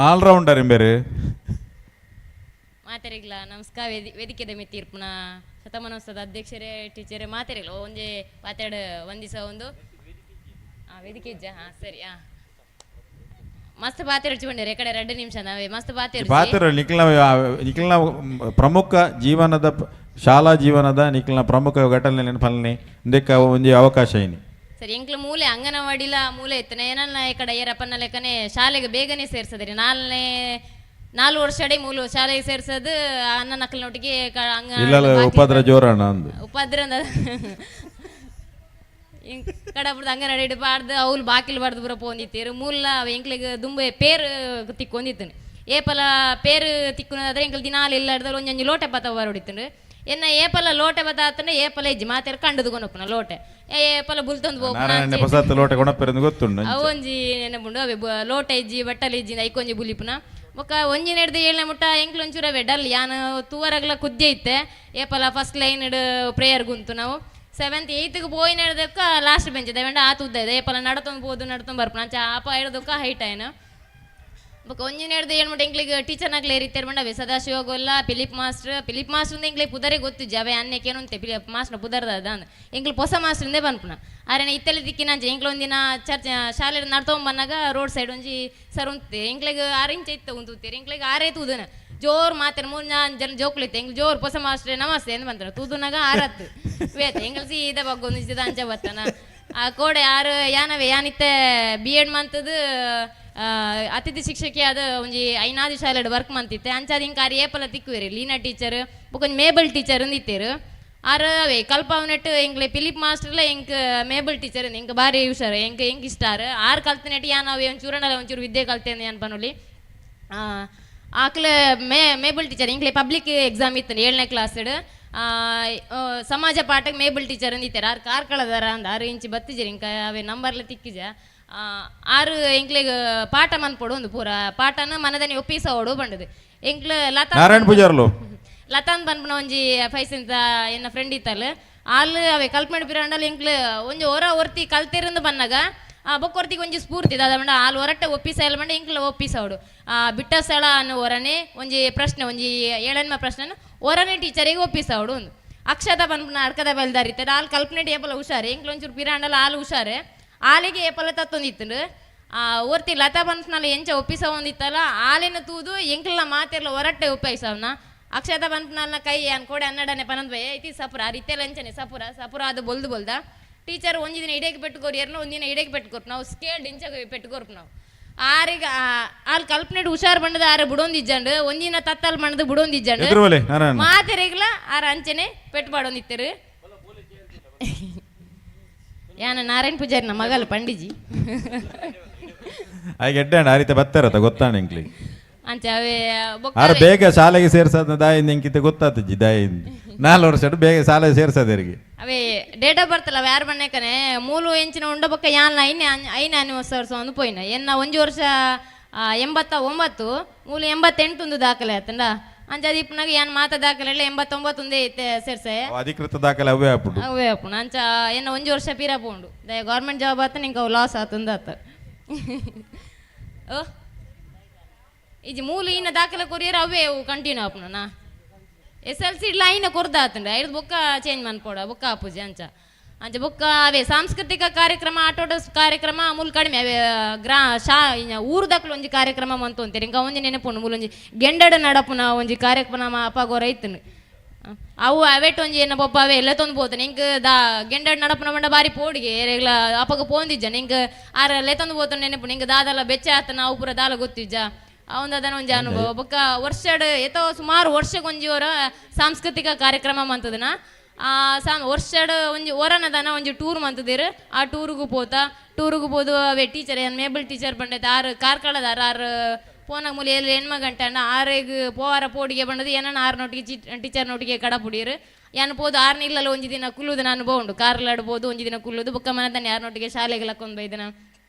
ಆಲ್ರೌಂಡರ್ ಇಂಬೇರು. ಮಾತೆರಿಗ್ಲ ನಮಸ್ಕಾರ. ವೇದಿಕೆದ ಮಿತ್ತೀರ್ಪುನ ಶತಮಾನೋತ್ಸವದ ಅಧ್ಯಕ್ಷರೇ, ಟೀಚರೇ, ಮಾತೆರಿಗ್ಲ ಒಂಜಿ ಪಾತೆಡ್ ಒಂದಿಸ ಒಂದು ವೇದಿಕೆ ಇಜ್ಜ. ಹಾ ಸರಿ. ಮಸ್ತ್ ಪಾತೆರ್ ಹಚ್ಕೊಂಡೇರಿ ಕಡೆ 2 ನಿಮಿಷ ನಾವೇ ಮಸ್ತ್ ಪಾತೆರ್ ಪಾತೆರ. ನಿಕ್ಲ ನಿಕ್ಲ ಪ್ರಮುಖ ಜೀವನದ ಶಾಲಾ ಜೀವನದ ನಿಕ್ಲ ಪ್ರಮುಖ ಘಟನೆ ಫಲನೆ ಇಂದಕ್ಕೆ ಒಂಜಿ ಅವಕಾಶ ಇನಿ. ಸರಿ, ಎಂಕ್ಲ ಮೂಲೆ ಅಂಗನವಾಡಿಲ ಮೂಲೆ ಇತ್ತನೆ ಏನನ್ನ ಈ ಕಡೆ ಏರಪ್ಪನ ಲೆಕ್ಕನೆ ಶಾಲೆಗೆ ಬೇಗನೆ ಸೇರ್ಸದ್ರಿ. 4 ವರ್ಷಡೆ ಮೂಲು ಶಾಲೆಗೆ ಸೇರ್ಸೋದು. ಅನ್ನ ನಕ್ಕಲಿನೊಟ್ಟಿಗೆ ಇಲ್ಲ ಉಪದ್ರ ಜೋರಣ್ಣ ಅಂದು ಉಪದ್ರ ಕಡಬುಡ್ದು ಅಂಗನವಾಡಿ ಬಾರ್ದು ಅವ್ಲು ಬಾಕಿಲ್ ಬಾರ್ದು ಪೂರ ಪೋಂದಿತ್ತೀರು. ಮೂಲ ಎಂಕ್ಲೆಗ್ ದುಂಬೆ ಪೇರು ತಿಕ್ಕೊಂದಿತ್ತು. ಏಪಲ ಪೇರು ತಿಕ್ಕುನದಾದ್ರೆ ಎಂಕ್ಲ ದಿನಾಲ ಇಲ್ಲ ಹಿಡ್ದಲ್ಲಿ ಒಂಜೊಂಜಿ ಲೋಟೆ ಬತ್ತ ಬರೋಡಿತ್ತು. ಎನ್ನ ಏಪಲ ಲೋಟೆ ಬತ್ತ ಆತಂದ್ರೆ ಏಪಲ ಇಜ್ಜಿ ಮಾತೆರ್ ಕಂಡದು ಕೊನೊಪ್ಪುನ ಲೋಟೆ ಏಪಲ ಬುಲ್ತೊಂದು ಹೋಗ್ಪುನ. ಲೋಟೆ ಕೊನಪ್ಪೆರೆಂದು ಗೊತ್ತುಂಡು. ಅವು ಒಂಜಿ ನೆನಪುಂಡು. ಅವೇ ಲೋಟೆ ಇಜ್ಜಿ ಬಟ್ಟಲು ಇಜ್ಜಿ ಐಕೊಂಜಿ ಬುಲಿಪುನ. ಬೊಕ್ಕ ಒಂಜಿ ನೆಡ್ದು ಏಳನೇ ಮುಟ್ಟ ಎಂಕ್ಲ ಒಂಚೂರು ಅವೇ ಡಲ್ ಯಾನ್ ತೂವರಗ್ಲ ಕುದ್ದೆ ಇತ್ತೆ. ಏಪಲ ಫಸ್ಟ್ ಲೈನ್ ಪ್ರೇಯರ್ ಗುಂತು ನಾವು. 7th 8th ಪೋಯಿನ ಹಿಡ್ದಕ್ಕ ಲಾಸ್ಟ್ ಬೆಂಚ್ ದಯವಂಡ ಆತು ಉದ್ದ ಇದೆ. ಏಪಲ ನಡತೊಂದು ಪೋದು ನಡತೊಂದು ಬರ್ಪುನ ಅಂಚ ಆಪ ಹಿಡ್ದಕ್ಕ ಹೈಟ್ ಆಯ್ನ. ಬೊಕ್ಕ ಒಂಜಿನ ಹಿಡ್ದು ಏಳು ಮುಟ್ಟ ಎಂಕ್ಲಿಗ್ ಟೀಚರ್ನಾಗ್ಲೇ ರೀತಿಯರ್ ಬಂಡವೆ Sadashiva Golla, Philip master. Philip master ಎಂಕ್ಲಿಗ್ ಪುದರೇ ಗೊತ್ತಿಜ್ಜಿ. ಅವೇ ಅನ್ನಕ್ಕೆ ಫಿಲಿಪ್ ಮಾಸ್ಟರ್ ಪುದರ್ದ ಅಂದ್ ಎಂಕ್ಲು ಹೊಸ ಮಾಸ್ಟ್ರಿಂದೇ ಬನ್ಪುನ. ಆರೇನ ಇತ್ತಲ್ಲಿ ದಿಕ್ಕಿನಂಚ ಎಂಕ್ಲ ಒಂದಿನ ಚರ್ಚ್ ಶಾಲೆ ನಡ್ತೊಂಬನ್ನಾಗ ರೋಡ್ ಸೈಡ್ ಒಂಜಿ ಸರ್ ಉಂತೆ ಎಂಕ್ಲಿಗ್ 6 ಇಂಚ ಇತ್ತ ಉಂತುತ್ತೀರಿ. ಎಂಕ್ಲಿಗ್ ಆರೇ ತೂದನ ಜೋರ್ ಮಾತಾರ 3-4 ಜನ ಜೋಕ್ಲಿತ್ತು. ಎಂಗ್ಲು ಜೋರ್ ಹೊಸ ಮಾಸ್ಟ್ರೆ ನಮಸ್ತೆ ಎಂದು ಬಂತಾರೆ. ತೂದುನಾಗ ಆರತ್ತು ವೇತ ಎಂಗ್ಲು ಸೀದಾ ಬಗ್ಗೊಂದು ಸೀದಾ ಅಂಚ ಬತ್ತನ. ಆ ಕೋಡೆ ಆರು ಯಾನವೇ ಯಾನಿತ್ತೆ ಬಿ ಎಡ್ ಮಂತದ್ದು ಅತಿಥಿ ಶಿಕ್ಷಕಿ ಆದ ಒಂಜಿ ಐನಾದಿ ಶಾಲೆಡ್ ವರ್ಕ್ ಮಂತಿತ್ತೆ. ಅಂಚಾದ ಹಿಂಗೆ ಆರು ಏಪಲ ತಿಕ್ಕುವೇರಿ ಲೀನಾ ಟೀಚರ್ ಬೊಕ್ಕ ಒಂಜಿ ಮೇಬಲ್ ಟೀಚರ್ ಅಂದಿತ್ತೇರು. ಆರು ಅವೇ ಕಲ್ಪಾವನೆಟ್ಟು ಎಂಕ್ಲೆ ಫಿಲಿಪ್ ಮಾಸ್ಟರ್ಲ ಎಂಕ್ ಮೇಬಲ್ ಟೀಚರ್ ಎಂಕ್ ಬಾರಿ ಹುಷಾರು ಎಂಕ್ ಎಂಕ್ ಇಷ್ಟ ಆರು. ಆರು ಕಲ್ತನೆಟ್ಟು ಯಾನ್ ಅವೇ ಒಂಚೂರು ಒಂಚೂರು ವಿದ್ಯೆ ಕಲ್ತೇನೆ ಅನ್ಪನೊಲಿ. ಆಕ್ಲ ಮೇಬಲ್ ಟೀಚರ್ ಎಂಕ್ಲೆ ಪಬ್ಲಿಕ್ ಎಕ್ಸಾಮ್ ಇತ್ತು 7ನೇ ಕ್ಲಾಸ್ಡ್ ಸಮಾಜ ಪಾಠಕ್ಕೆ ಮೇಬಲ್ ಟೀಚರ್ ಅಂದಿತ್ತಾರೆ. ಆರು ಕಾರ್ಕಳದಾರ ಅಂದ 6 ಇಂಚ್ ಬತ್ತಿಜರಿ ಇಂಕ ಅವೇ ನಂಬರ್ಲ ತಿಕ್ಕಿಜ. ಆರು ಎಂಕ್ಲೆಗ್ ಪಾಠ ಮನ್ಪೊಡು ಒಂದು ಪೂರ ಪಾಠನ ಮನದನಿ ಒಪ್ಪಿಸೋಡು ಬಂಡದು ಎಂಕ್ಲ ಲತಾ ನಾರಾಯಣ ಪೂಜಾರ್ಲು ಲತಾನ್ ಪನ್ಪುನ ಒಂಜಿ ಫೈಸೆಂತ ಎನ್ನ ಫ್ರೆಂಡ್ ಇತ್ತಲ್ಲ ಆಲ್ ಅವೇ ಕಲ್ಪನೆ ಪಿರಾಂಡಲ್ ಎಂಕ್ಲ ಒಂಜಿ ಒರ ಒರ್ತಿ ಕಲ್ತಿರಂದು ಬನ್ನಾಗ ಬೊಕ್ಕೊರ್ತಿಗೆ ಒಂಜಿ ಸ್ಫೂರ್ತಿ ದಾದ ಬಂಡ ಆಲ್ ಒರಟ್ಟೆ ಒಪ್ಪಿಸ ಇಲ್ಲ ಬಂಡ ಎಂಕ್ಲ ಒಪ್ಪಿಸೋಡು. ಬಿಟ್ಟ ಸ್ಥಳ ಅನ್ನೋ ಒರನೆ ಒಂಜಿ ಪ್ರಶ್ನೆ ಒಂಜಿ ಏಳನ್ಮ ಪ್ರಶ್ನೆ ಒರನೆ ಟೀಚರಿಗೆ ಒಪ್ಪಿಸೋಡು. ಒಂದು ಅಕ್ಷತ ಪನ್ಪುನ ಅಡ್ಕದ ಬಲ್ದಾರಿತ್ತಾರೆ ಆಲ್ ಕಲ್ಪನೆ ಏಪಲ ಹುಷಾರೆ ಎಂಕ್ಲ ಒಂಚೂರು ಪಿರಾಂಡಲ್ ಆಲ್ ಹುಷಾರೆ ಆಲಿಗೆ ಏಪಲ ತತ್ತೊಂದಿತ್ತು. ಒರ್ತಿ ಲತಾ ಪನ್ಪುನಲ್ಲ ಎಂಚ ಒಪ್ಪಿಸ ಒಂದಿತ್ತಲ್ಲ ಆಲಿನ ತೂದು ಎಂಕ್ಲ ಮಾತೆರ್ಲ ಒರಟ್ಟೆ ಒಪ್ಪಿಸವನ. ಅಕ್ಷತ ಪನ್ಪುನಲ್ಲ ಕೈ ಅನ್ಕೋಡೆ ಅನ್ನಡನೆ ಪನಂದ್ ಬೈ ಐತಿ ಸಪುರ ಆ ರೀತಿಯಲ್ಲ ಎಂಚನೆ ಸಪುರ ಸಪುರ ಅದು ಬೊಲ್ದು ಬೊಲ್ದ ಟೀಚರ್ ಒಂಜಿ ದಿನ ಇಡೇಗೆ ಪೆಟ್ಟುಕೋರು ಎರನ ಒಂದಿನ ಇಡೇಗೆ ಪೆಟ್ಟುಕೋರು ನಾವು ಸ್ಕೇಲ್ಡ್ ಇಂಚ ಪೆಟ್ಟುಕೋರ್ಪು ನಾವು. ಆರಿಗೆ ಆಲ್ ಕಲ್ಪನೆ ಹುಷಾರ್ ಬಂಡದ ಆರ ಬುಡೊಂದಿಜ್ಜಂಡು ಒಂದಿನ ತತ್ತಲ್ ಬಂಡದು ಬುಡೊಂದಿಜ್ಜಂಡು ಮಾತೆರೆಗ್ಲ ಆರ ಅಂಚನೆ ಪೆಟ್ಟು ಪಾಡೊಂದಿತ್ತರು. ಯಾನ ನಾರಾಯಣ ಪೂಜಾರಿ ನಮ್ಮ ಮಗಲ್ ಪಂಡಿಜಿ ಆಯ್ಕೆ ಎಡ್ಡೆ ಆ ರೀತಿ ಬತ್ತಾರತ್ತ ಗೊತ್ತಾಣ ಎಂಕ್ಲಿ ಅಂಚ ಅವೇ ಆರು ಬೇಗ ಶಾಲೆಗೆ ಸೇರ್ಸದ ದಾಯಿಂದ ಎಂಕಿತ ಗೊತ್ತಾತಜ್ಜಿ ದಾಯಿಂದ 4 ವರ್ಷ ಬೇಗ ಶಾಲೆಗೆ ಸೇರ್ಸದರಿಗೆ. ಅವೇ ಡೇಟ್ ಆಫ್ ಬರ್ತ್ ಅಲ್ಲ ಯಾರು ಬಣ್ಣಕನೆ ಮೂಲು ಎಂಚಿನ ಉಂಡ ಬೊಕ್ಕ ಯಾನ್ ಐನೆ ಐನ ವರ್ಷ ವರ್ಷ ಒಂದು ಪೋಯಿನ ಎನ್ನ ಒಂಜಿ ವರ್ಷ 89 ಮೂಲು 88 ಒಂದು ದಾಖಲೆ ಆತಂಡ ಅಂಚ ಇಪ್ಪನಾಗ ಯಾನ್ ಮಾತ ದಾಖಲೆ ಇಲ್ಲ 89 ಒಂದೇ ಇತ್ತೆ ಸೇರ್ಸೆ ಅಧಿಕೃತ ದಾಖಲೆ ಅವೇ ಆಪುಂಡು ಅವೇ ಆಪುಂಡು. ಅಂಚ ಎನ್ನ ಒಂಜಿ ವರ್ಷ ಪೀರ ಪೋಂಡು ಗೌರ್ಮೆಂಟ್ ಜಾಬ್ ಆತ ನಿಂಗೆ ಅವು ಲಾಸ್ ಆತಂದ ಆತ. ಓ ಇಜಿ ಮೂಲು ಇನ್ನ ದಾಖಲೆ ಕೊರಿಯರ್ ಅವೇ ಅವು ಕಂಟಿನ್ಯೂ ಆಪುಂಡು. SLC line ಕೊರ್ದ ಆತಂಡ ಐದು ಬೊಕ್ಕ ಚೇಂಜ್ ಮನ್ಪೋಡ ಬೊಕ್ಕ ಆಪುಜಿ ಅಂಚ ಅಂಚ ಬೊಕ್ಕ ಅವೇ ಸಾಂಸ್ಕೃತಿಕ ಕಾರ್ಯಕ್ರಮ ಆಟೋಟ ಕಾರ್ಯಕ್ರಮ ಮೂಲು ಕಡಿಮೆ ಅವೇ ಗ್ರಾ ಶಾ ಊರುದಕ್ಲು ಒಂಜಿ ಕಾರ್ಯಕ್ರಮ ಮಂತೊಂತೀರಿ. ಇಂಕ ಒಂಜಿ ನೆನಪುಂಡು ಮೂಲೊಂಜಿ ಗೆಂಡಡ ನಡಪುನ ಒಂಜಿ ಕಾರ್ಯಕ್ರಮ ಅಪಾಗೋರ ಇತ್ತನು. ಅವು ಅವೆಟ್ ಒಂಜಿ ಎನ್ನ ಪೊಪ್ಪ ಅವೆ ಎಲ್ಲ ತೊಂದು ಪೋತಾನೆ ಇಂಕ್ ದಾ ಗೆಂಡಡ್ ನಡಪುನ ಬಂಡ ಬಾರಿ ಪೋಡಿಗೆ ಏರೆಗ್ಲ ಅಪಗ ಪೋಂದಿಜ್ಜ ನಿಂಕ್ ಆರ ಲೆತೊಂದು ಪೋತಾನೆ ನೆನಪು ನಿಂಕ್ ದಾದಲ ಬೆಚ್ಚ ಆತನ ಅವು ಪೂರ ದಾಲ ಗೊತ್ತಿಜ್ಜ ಅವಂದದನ ಒಂಜಿ ಅನುಭವ. ಬೊಕ್ಕ ವರ್ಷಡ್ ಏತೋ ಸುಮಾರು ವರ್ಷಕ್ಕೊಂಜಿ ವರ ಸಾಂಸ್ಕೃತಿಕ ಕಾರ್ಯಕ್ರಮ ಮಂತದನ ಆ ವರ್ಷಡ್ ಒಂಜಿ ಒರನದನ ಒಂಜಿ ಟೂರ್ ಮಂತದಿರು ಆ ಟೂರುಗು ಪೋತ ಟೂರುಗು ಪೋದು ಅವೇ ಟೀಚರ್ ಏನ್ ಮೇಬಲ್ ಟೀಚರ್ ಬಂಡೈತೆ ಆರು ಕಾರ್ಕಳದಾರ ಆರು ಪೋನಾಗ ಮೂಲೆ ಏಳು ಎಣ್ಮ ಗಂಟೆ ಅಣ್ಣ ಆರೆಗ್ ಪೋವಾರ ಪೋಡಿಗೆ ಬಂದದು ಏನನ್ನ ಆರು ನೋಟಿಗೆ ಟೀಚರ್ ನೋಟಿಗೆ ಕಡಪುಡಿರು ಯಾನ್ ಪೋದು ಆರು ನಿಲ್ಲಲ್ಲ ಒಂಜಿ ದಿನ ಕುಲ್ಲುದನ ಅನುಭವ ಉಂಡು ಕಾರ್ಲಾಡ್ಬೋದು ಒಂಜಿ ದಿನ ಕುಲ್ಲುದು ಬೊಕ್ಕ ಮನತನ ಯಾರು ನೋಟಿಗೆ ಶಾಲೆಗೆ ಲಕ್ಕೊಂದು ಬೈದನ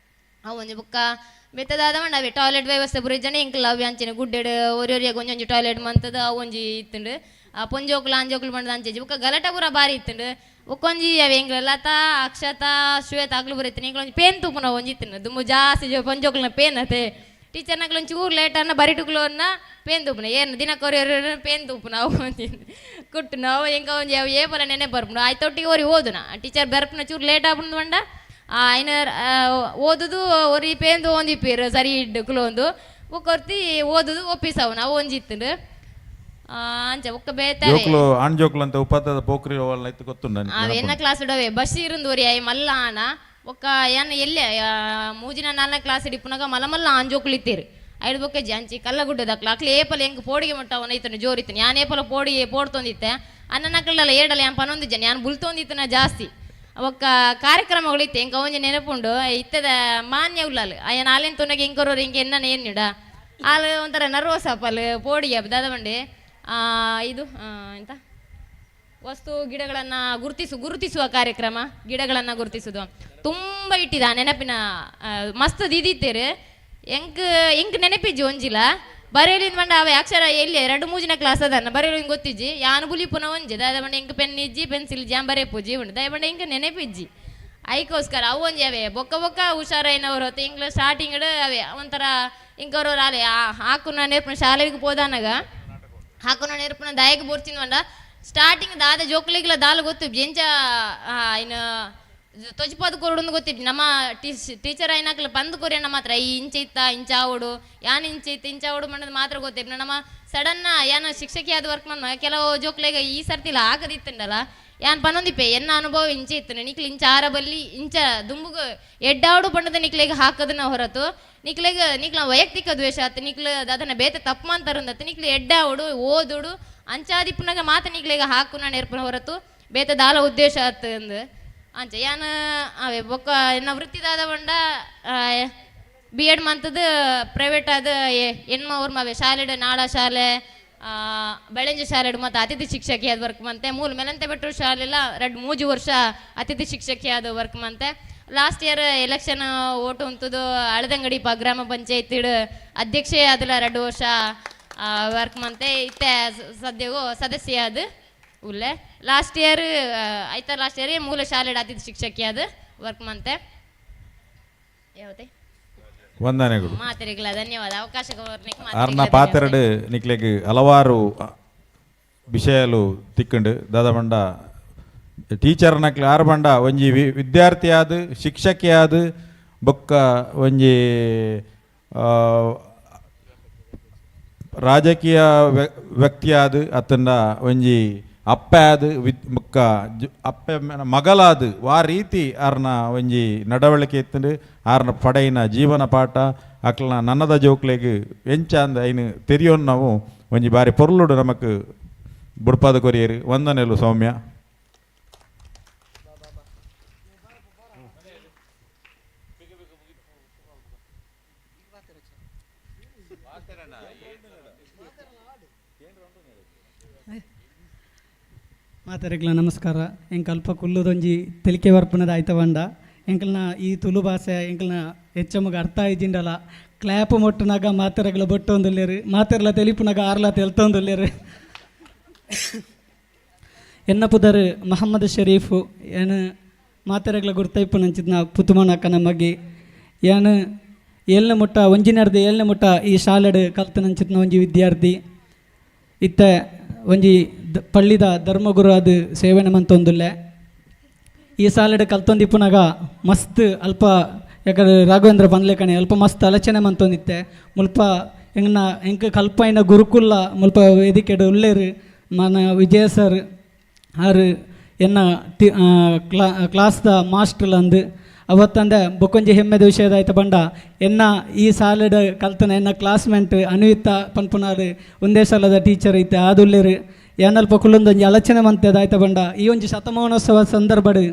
ಅವು ಒಂಜಿ ಬೊಕ್ಕ ಬೆತ್ತದಾದ ಮಂಡ ಅವೇ ಟಾಯ್ಲೆಟ್ ವ್ಯವಸ್ಥೆ ಪೂರ ಇಜ್ಜಂಡ ಎಂಕಲ್ ಅವೆ ಅಂಚನೆ ಗುಡ್ಡೆಡ್ ಒರಿಯೊರಿಯಾಗ ಒಂಜೊಂಜಿ ಟಾಯ್ಲೆಟ್ ಮಂತದ ಅವು ಒಂಜಿ ಇತ್ತುಂಡು ಆ ಪೊಂಜೋಕುಲು ಆಂಜೋಕುಲು ಬಂಡದ ಅಂಚೆಜಿ ಬೊಕ್ಕ ಗಲಾಟೆ ಪೂರ ಬಾರಿ ಇತ್ತುಂಡು ಬೊಕ್ಕೊಂಜಿ ಅವೆ ಎಂಕ್ಲ ಲತಾ ಅಕ್ಷತಾ ಶ್ವೇತ ಅಗ್ಲು ಪೂರ ಇತ್ತು ಎಂಕ್ಲ ಒಂಜಿ ಪೇನ್ ತೂಪುನ ಒಂಜಿ ಇತ್ತುಂಡು ದುಂಬು ಜಾಸ್ತಿ ಪೊಂಜೋಕುಲ್ನ ಪೇನ್ ಅತೆ ಟೀಚರ್ ನಕ್ಲು ಒಂಚೂರು ಲೇಟ್ ಅನ್ನ ಬರಿಟುಕ್ಲೋನ್ನ ಪೇನ್ ತೂಪುನ ಏನು ದಿನ ಕೊರಿಯರ್ ಪೇನ್ ತೂಪುನ ಅವು ಒಂಜಿ ಕುಟ್ಟು ನಾವು ಎಂಕ ಒಂಜಿ ಅವು ಏಪಲ ನೆನೆ ಬರ್ಪುಂಡು ಆಯ್ತೊಟ್ಟಿಗೆ ಒರಿ ಓದುನ ಟೀಚರ್ ಬರ್ಪುನ ಚೂರು ಲೇಟ್ ಆಪುಂಡು ಬಂಡ ಆಯ್ನ ಓದುದು ಒರಿ ಪೇಂದು ಒಂದಿಪ್ಪೇರು ಸರಿ ಇಡ್ಡು ಕುಲೊಂದು ಬೊಕ್ಕೊರ್ತಿ ಓದುದು ಒಪ್ಪಿಸವು ನಾವು ಒಂಜಿ ಇತ್ತುಂಡು ಅಂಚ ಬೊಕ್ಕ ಬೇತಾರೆ ಜೋಕ್ಲು ಆಣ್ ಜೋಕ್ಲು ಅಂತ ಉಪದ ಪೋಖ್ರಿ ಅವಲ್ಲ ಇತ್ತು ಗೊತ್ತುಂಡು ಅವ ಎನ್ನ ಕ್ಲಾಸ್ ಇಡವೆ ಬಶೀರ್ ಒರಿ ಆಯ್ ಮಲ್ಲ ಆನ ಬೊಕ್ಕ ಏನ್ ಎಲ್ಲೆ ಮೂಜಿನ ನಾಲ್ಕನೇ ಕ್ಲಾಸ್ ಇಡಿಪುನಾಗ ಮಲ್ಲ ಮಲ್ಲ ಆಂಜೋಕ್ಲು ಇತ್ತೀರು ಐದು ಬೊಕ್ಕ ಜಂಚಿ ಕಲ್ಲಗುಡ್ಡದಕ್ಲ ಅಕ್ಲು ಏಪಲ ಎಂಕ್ ಪೋಡಿಗೆ ಮುಟ್ಟ ಅವನ ಇತ್ತನು ಜೋರಿತ್ತನು ಯಾನ್ ಏಪಲ ಪೋಡಿ ಪೋಡ್ತೊಂದಿತ್ತೆ ಅನ್ನ ನಕ್ಲಲ್ಲ ಏಡಲ್ಲ ಯಾನ್ ಪನೊಂದಿಜ್ಜನ ಯಾನ್ ಬುಲ್ತೊಂದಿತ್ತನ ಜಾಸ್ತಿ ಒಕ್ಕ ಕಾರ್ಯಕ್ರಮಗಳು ಇತ್ತೆ ಎಂಕ ಒಂಜಿ ನೆನಪುಂಡು ಇತ್ತದ ಮಾನ್ಯ ಉಳ್ಳಾಲು ಅಯ್ಯ ನಾಲೆನ್ ತುನಗೆ ಇಂಕೊರೋರು ಇಂಕ ಎನ್ನ ಏನ್ನಿಡ ಆಲ್ ಒಂಥರ ನರ್ವಸ್ ಅಪ್ಪಲ್ ಪೋಡಿ ದಾದ ಬಂಡಿ ಇದು ಎಂತ ವಸ್ತು ಗಿಡಗಳನ್ನು ಗುರುತಿಸುವ ಕಾರ್ಯಕ್ರಮ ಗಿಡಗಳನ್ನು ಗುರುತಿಸುದು ತುಂಬ ಇಟ್ಟಿದ ನೆನಪಿನ ಮಸ್ತ್ ದಿದಿತ್ತೇರು ಎಂಕ್ ಎಂಕ್ ನೆನಪಿಜ್ಜಿ ಒಂಜಿಲ ಬರೆಯಲಿಂದ ಬಂಡ ಅವೆ ಅಕ್ಷರ ಎಲ್ಲಿ ಎರಡು ಮೂಜಿನ ಕ್ಲಾಸ್ ಅದನ್ನ ಬರೆಯಲಿಂದ ಗೊತ್ತಿಜ್ಜಿ ಯಾನು ಬುಲಿಪುನ ಒಂಜಿ ದಾದ ಬಂಡ ಎಂಕ್ ಪೆನ್ ಇಜ್ಜಿ ಪೆನ್ಸಿಲ್ ಜಾನ್ ಬರೆಪುಜಿ ಉಂಡು ದಯ ಬಂಡ ಎಂಕ್ ನೆನಪಿಜ್ಜಿ ಐಕೋಸ್ಕರ ಅವು ಒಂಜಿ ಅವೇ ಬೊಕ್ಕ ಬೊಕ್ಕ ಹುಷಾರೈನವರು ತಿಂಗ್ಳು ಸ್ಟಾರ್ಟಿಂಗ್ ಅವೇ ಒಂಥರ ಇಂಕವರು ಅಲೆ ಹಾಕುನ ನೇರ್ಪುನ ಶಾಲೆಗೆ ಪೋದಾನಗ ಹಾಕುನ ನೇರ್ಪುನ ದಾಯಕ ಬೋರ್ಚಿನ ಬಂಡ ಸ್ಟಾರ್ಟಿಂಗ್ ದಾದ ಜೋಕ್ಲಿಗ್ಲ ದಾಲ ಗೊತ್ತು ಎಂಚ ಇನ್ನು ತೊಜಿಪಾದ ಕೊರಡು ಗೊತ್ತಿತ್ತು ನಮ್ಮ ಟೀಚರ್ అయినాకలు పంದು ಕೊರಿಯಣ್ಣ ಮಾತ್ರ ಈ ಇಂಚ ಇತ್ತ ಇಂಚಾವಡು ಯಾನ್ ಇಂಚ ಇತ್ತ ಇಂಚಾವಡು ಮಾಡೋದು ಮಾತ್ರ ಗೊತ್ತಿತ್ತು ನಮ್ಮ ಸಡನ್ ಯಾನ ಶಿಕ್ಷಕಿ ಆದ ವರ್ಕ್ ಮನ್ನ ಕೆಲವು ಜೋಕ್ಲೆಗ ಈ ಸರ್ತಿಲ ಆಗದಿತ್ತಂಡಲ್ಲ ಯಾನ್ ಪನೊಂದಿಪ್ಪೆ ಎನ್ನ ಅನುಭವ ಇಂಚ ಇತ್ತು ನಿಕ್ಲು ಇಂಚ ಆರ ಬಲ್ಲಿ ಇಂಚ ದುಂಬುಗ ಎಡ್ಡಾವಡು ಬಣ್ಣದ ನಿಕ್ಲೆಗ ಹಾಕದನ್ನ ಹೊರತು ನಿಕ್ಲೆಗ ನಿಕ್ಲ ವೈಯಕ್ತಿಕ ದ್ವೇಷ ಆತು ನಿಕ್ಲು ಅದನ್ನ ಬೇತ ತಪ್ಪು ಮಂತರಂದತ್ತು ನಿಕ್ಲು ಎಡ್ಡಾವಡು ಓದುಡು ಅಂಚಾದಿಪ್ಪುನಾಗ ಮಾತ ನಿಕ್ಲೆಗ ಹಾಕುನ ನೇರ್ಪುನ ಹೊರತು ಬೇತ ದಾಲ ಉದ್ದೇಶ ಆತು ಅಂದು ಅಂಚ ಯಾನ್ ಅವೇ ಬೊಕ್ಕ ಎನ್ನ ವೃತ್ತಿದಾದ ಬಂಡ ಬಿ ಎಡ್ ಮಂತದ್ದು ಪ್ರೈವೇಟ್ ಆದ ಎನ್ಮ ಅವ್ರ ಮಾವೆ ಶಾಲೆಡ್ ನಾಳ ಶಾಲೆ ಬೆಳಂಜಿ ಶಾಲೆಡ್ ಮತ್ತು ಅತಿಥಿ ಶಿಕ್ಷಕಿ ಆದ ವರ್ಕ್ ಮಂತೆ ಮೂಲ ಮೆಲಂತೆ ಬೆಟ್ಟರು ಶಾಲೆಲ್ಲ ಎರಡು ಮೂಜು ವರ್ಷ ಅತಿಥಿ ಶಿಕ್ಷಕಿ ಆದ ವರ್ಕ್ ಮಂತೆ last year election vote ಉಂತದು ಅಳದಂಗಡಿ ಪ ಗ್ರಾಮ ಪಂಚಾಯತ್ ಅಧ್ಯಕ್ಷೆ ಆದಲ 2 ವರ್ಷ ವರ್ಕ್ ಮಂತೆ ಇತ್ತೆ ಸದ್ಯಗೂ ಸದಸ್ಯ ಅದು ಉಲ್ಲೆ ಲಾಸ್ಟ್ ಇಯರ್ ಆಯ್ತಾ ಲಾಸ್ಟ್ ಇಯರ್ ಮೂಲ ಶಾಲೆ ಅತಿಥಿ ಶಿಕ್ಷಕಿ ಅದು ವರ್ಕ್ ಮಂತೆ ಯಾವತ್ತೆ ವಂದನೆಗಳು ಮಾತರಿಗಳ ಧನ್ಯವಾದ ಅವಕಾಶ ಅರ್ನ ಪಾತೆರಡು ನಿಕ್ಲೆಗ್ ಹಲವಾರು ವಿಷಯಲು ತಿಕ್ಕಂಡು ದಾದ ಬಂಡ ಟೀಚರ್ ನಕ್ಲೆ ಆರು ಬಂಡ ಒಂಜಿ ವಿದ್ಯಾರ್ಥಿ ಆದ ಶಿಕ್ಷಕಿ ಆದ ಬೊಕ್ಕ ಒಂಜಿ ರಾಜಕೀಯ ವ್ಯಕ್ತಿಯಾದ ಅತ್ತಂಡ ಒಂಜಿ ಅಪ್ಪೆ ಆದ ಬೊಕ್ಕ ಅಪ್ಪೆ ಮಗಲಾದ ವಾ ರೀತಿ ಆರ್ನ ಒಂಜಿ ನಡವಳಿಕೆ ಇತ್ತಂಡು ಆರ್ನ ಪಡೆಯಿನ ಜೀವನ ಪಾಠ ಅಕ್ಲನ ನನ್ನದ ಜೋಕ್ಲೆಗ್ ಎಂಚ ಅಂದ ಐನು ತೆರಿಯೋನ್ ನಾವು ಒಂಜಿ ಬಾರಿ ಪೊರ್ಲುಡು ನಮಕ್ ಬುಡ್ಪಾದ ಕೊರಿಯರು. ವಂದನೆಲು ಸೌಮ್ಯ. ಮಾತರಿಗ್ಲ ನಮಸ್ಕಾರ. ಎಂಕ್ ಅಲ್ಪ ಕುಲ್ಲುದೊಂಜಿ ತೆಲಿಕೆ ವರ್ಪುನದ ಆಯ್ತ ಬಂಡ ಎಂಕಲ್ನ ಈ ತುಳು ಭಾಷೆ ಎಂಕಲ್ನ ಹೆಚ್ಚಮ್ಮಗ ಅರ್ಥ ಆಯ್ಜಿಂಡಲ ಕ್ಲಾಪ್ ಮೊಟ್ಟುನಾಗ ಮಾತೆರಗ್ಲ ಬೊಟ್ಟೊಂದುಲ್ಲೇರು ಮಾತೆರ್ಲ ತೆಲಿಪುನಾಗ ಆರ್ಲ ತೆಲ್ತೊಂದುಲ್ಲೇರು. ಎನ್ನ ಪುದರ್ ಮಹಮ್ಮದ್ ಶರೀಫು ಏನು ಮಾತೆರಗ್ಲ ಗುರ್ತೈಪು ನಂಚಿದ್ನ ಪುತುಮನಕ್ಕನ ಮಗಿ ಏನು ಏಳನೇ ಮುಟ್ಟ ಒಂಜಿನರ್ದು ಏಳನೇ ಮುಟ್ಟ ಈ ಶಾಲೆಡ್ ಕಲ್ತು ನಂಚಿದ್ನ ಒಂಜಿ ವಿದ್ಯಾರ್ಥಿ ಇತ್ತ ಒಂಜಿ ಪಳ್ಳಿದ ಧರ್ಮಗುರು ಅದು ಸೇವನೆ ಮಂತೊಂದುಲ್ಲೆ. ಈ ಸಾಲೆಡ್ ಕಲ್ತೊಂದಿಪ್ಪುನಾಗ ಮಸ್ತ್ ಅಲ್ಪ ಯಾಕಂದ್ರೆ ರಾಘವೇಂದ್ರ ಪನ್ಲೇಕಣೆ ಅಲ್ಪ ಮಸ್ತ್ ಅಲಚನೆ ಮಂತೊಂದಿತ್ತೆ ಮುಲ್ಪ ಎಂಗ್ನ ಎಂಕ್ ಕಲ್ಪೈನ ಗುರುಕುಲ್ಲ ಮುಲ್ಪ ವೇದಿಕೆಡ್ ಉಲ್ಲೇರು ಮನ ವಿಜಯ ಸರ್ ಆರು ಎನ್ನ ಟಿ ಕ್ಲಾಸ್ದ ಮಾಸ್ಟರ್ಲಂದು ಅವತ್ತಂದೆ ಬೊಕ್ಕೊಂಜಿ ಹೆಮ್ಮೆದ ವಿಷಯದಾಯ್ತು ಬಂಡ ಎನ್ನ ಈ ಸಾಲಡ್ ಕಲ್ತನ ಎನ್ನ ಕ್ಲಾಸ್ಮೇಟ್ ಅನ್ವಿತ ಪನ್ಪುನಾರು ಒಂದೇ ಸಾಲದ ಟೀಚರ್ ಇತ್ತೆ ಆದುಲ್ಲೇರು ಏನಲ್ಪ ಕುಲ್ಲೊಂದೊಂಜಿ ಆಲೋಚನೆ ಮಂತೆದಾಯ್ತ ಬಂಡ ಈ ಒಂಜಿ ಶತಮಾನೋತ್ಸವ ಸಂದರ್ಭಡ್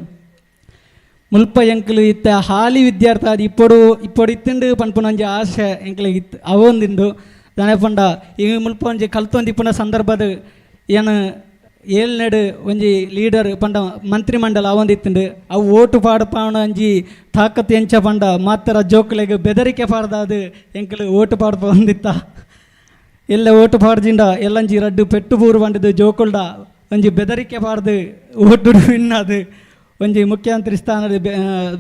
ಮುಲ್ಪ ಎಂಕ್ಲು ಇತ್ತ ಹಾಲಿ ವಿದ್ಯಾರ್ಥಿ ಅದು ಇಪ್ಪೊಡು ಇಪ್ಪೊಡು ಇತ್ತುಂಡು ಪನ್ಪುನ ಒಂಜಿ ಆಸೆ ಎಂಕ್ಲಿಗೆ ಇತ್ತು ಅವೊಂದಿಂಡು ದಾನೆ ಪಂಡ ಈ ಮುಲ್ಪ ಒಂಜಿ ಕಲ್ತೊಂದು ಇಪ್ಪುನ ಸಂದರ್ಭದ ಏನು ಏಳ್ನೆಡು ಒಂಜಿ ಲೀಡರ್ ಪಂಡ ಮಂತ್ರಿ ಮಂಡಲ ಅವೊಂದಿತ್ತುಂಡು ಅವು ಓಟು ಪಾಡ್ಪಾವಣ ಒಂಜಿ ತಾಕತ್ ಎಂಚ ಪಂಡ ಮಾತ್ರ ಜೋಕುಲೆಗ್ ಬೆದರಿಕೆ ಪಾಡ್ದಾದು ಎಂಕ್ಲು ಓಟು ಪಾಡ್ಪ ಒಂದಿತ್ತ ಎಲ್ಲ ಓಟು ಪಾಡ್ಜಿಂಡ ಎಲ್ಲಂಜಿ ರಡ್ಡು ಪೆಟ್ಟು ಪೂರು ಪಂಡದು ಜೋಕುಲ್ಡ ಒಂಜಿ ಬೆದರಿಕೆ ಪಾಡ್ದು ಓಟು ವಿನ್ನಾದು ಒಂಜಿ ಮುಖ್ಯಮಂತ್ರಿ ಸ್ಥಾನದ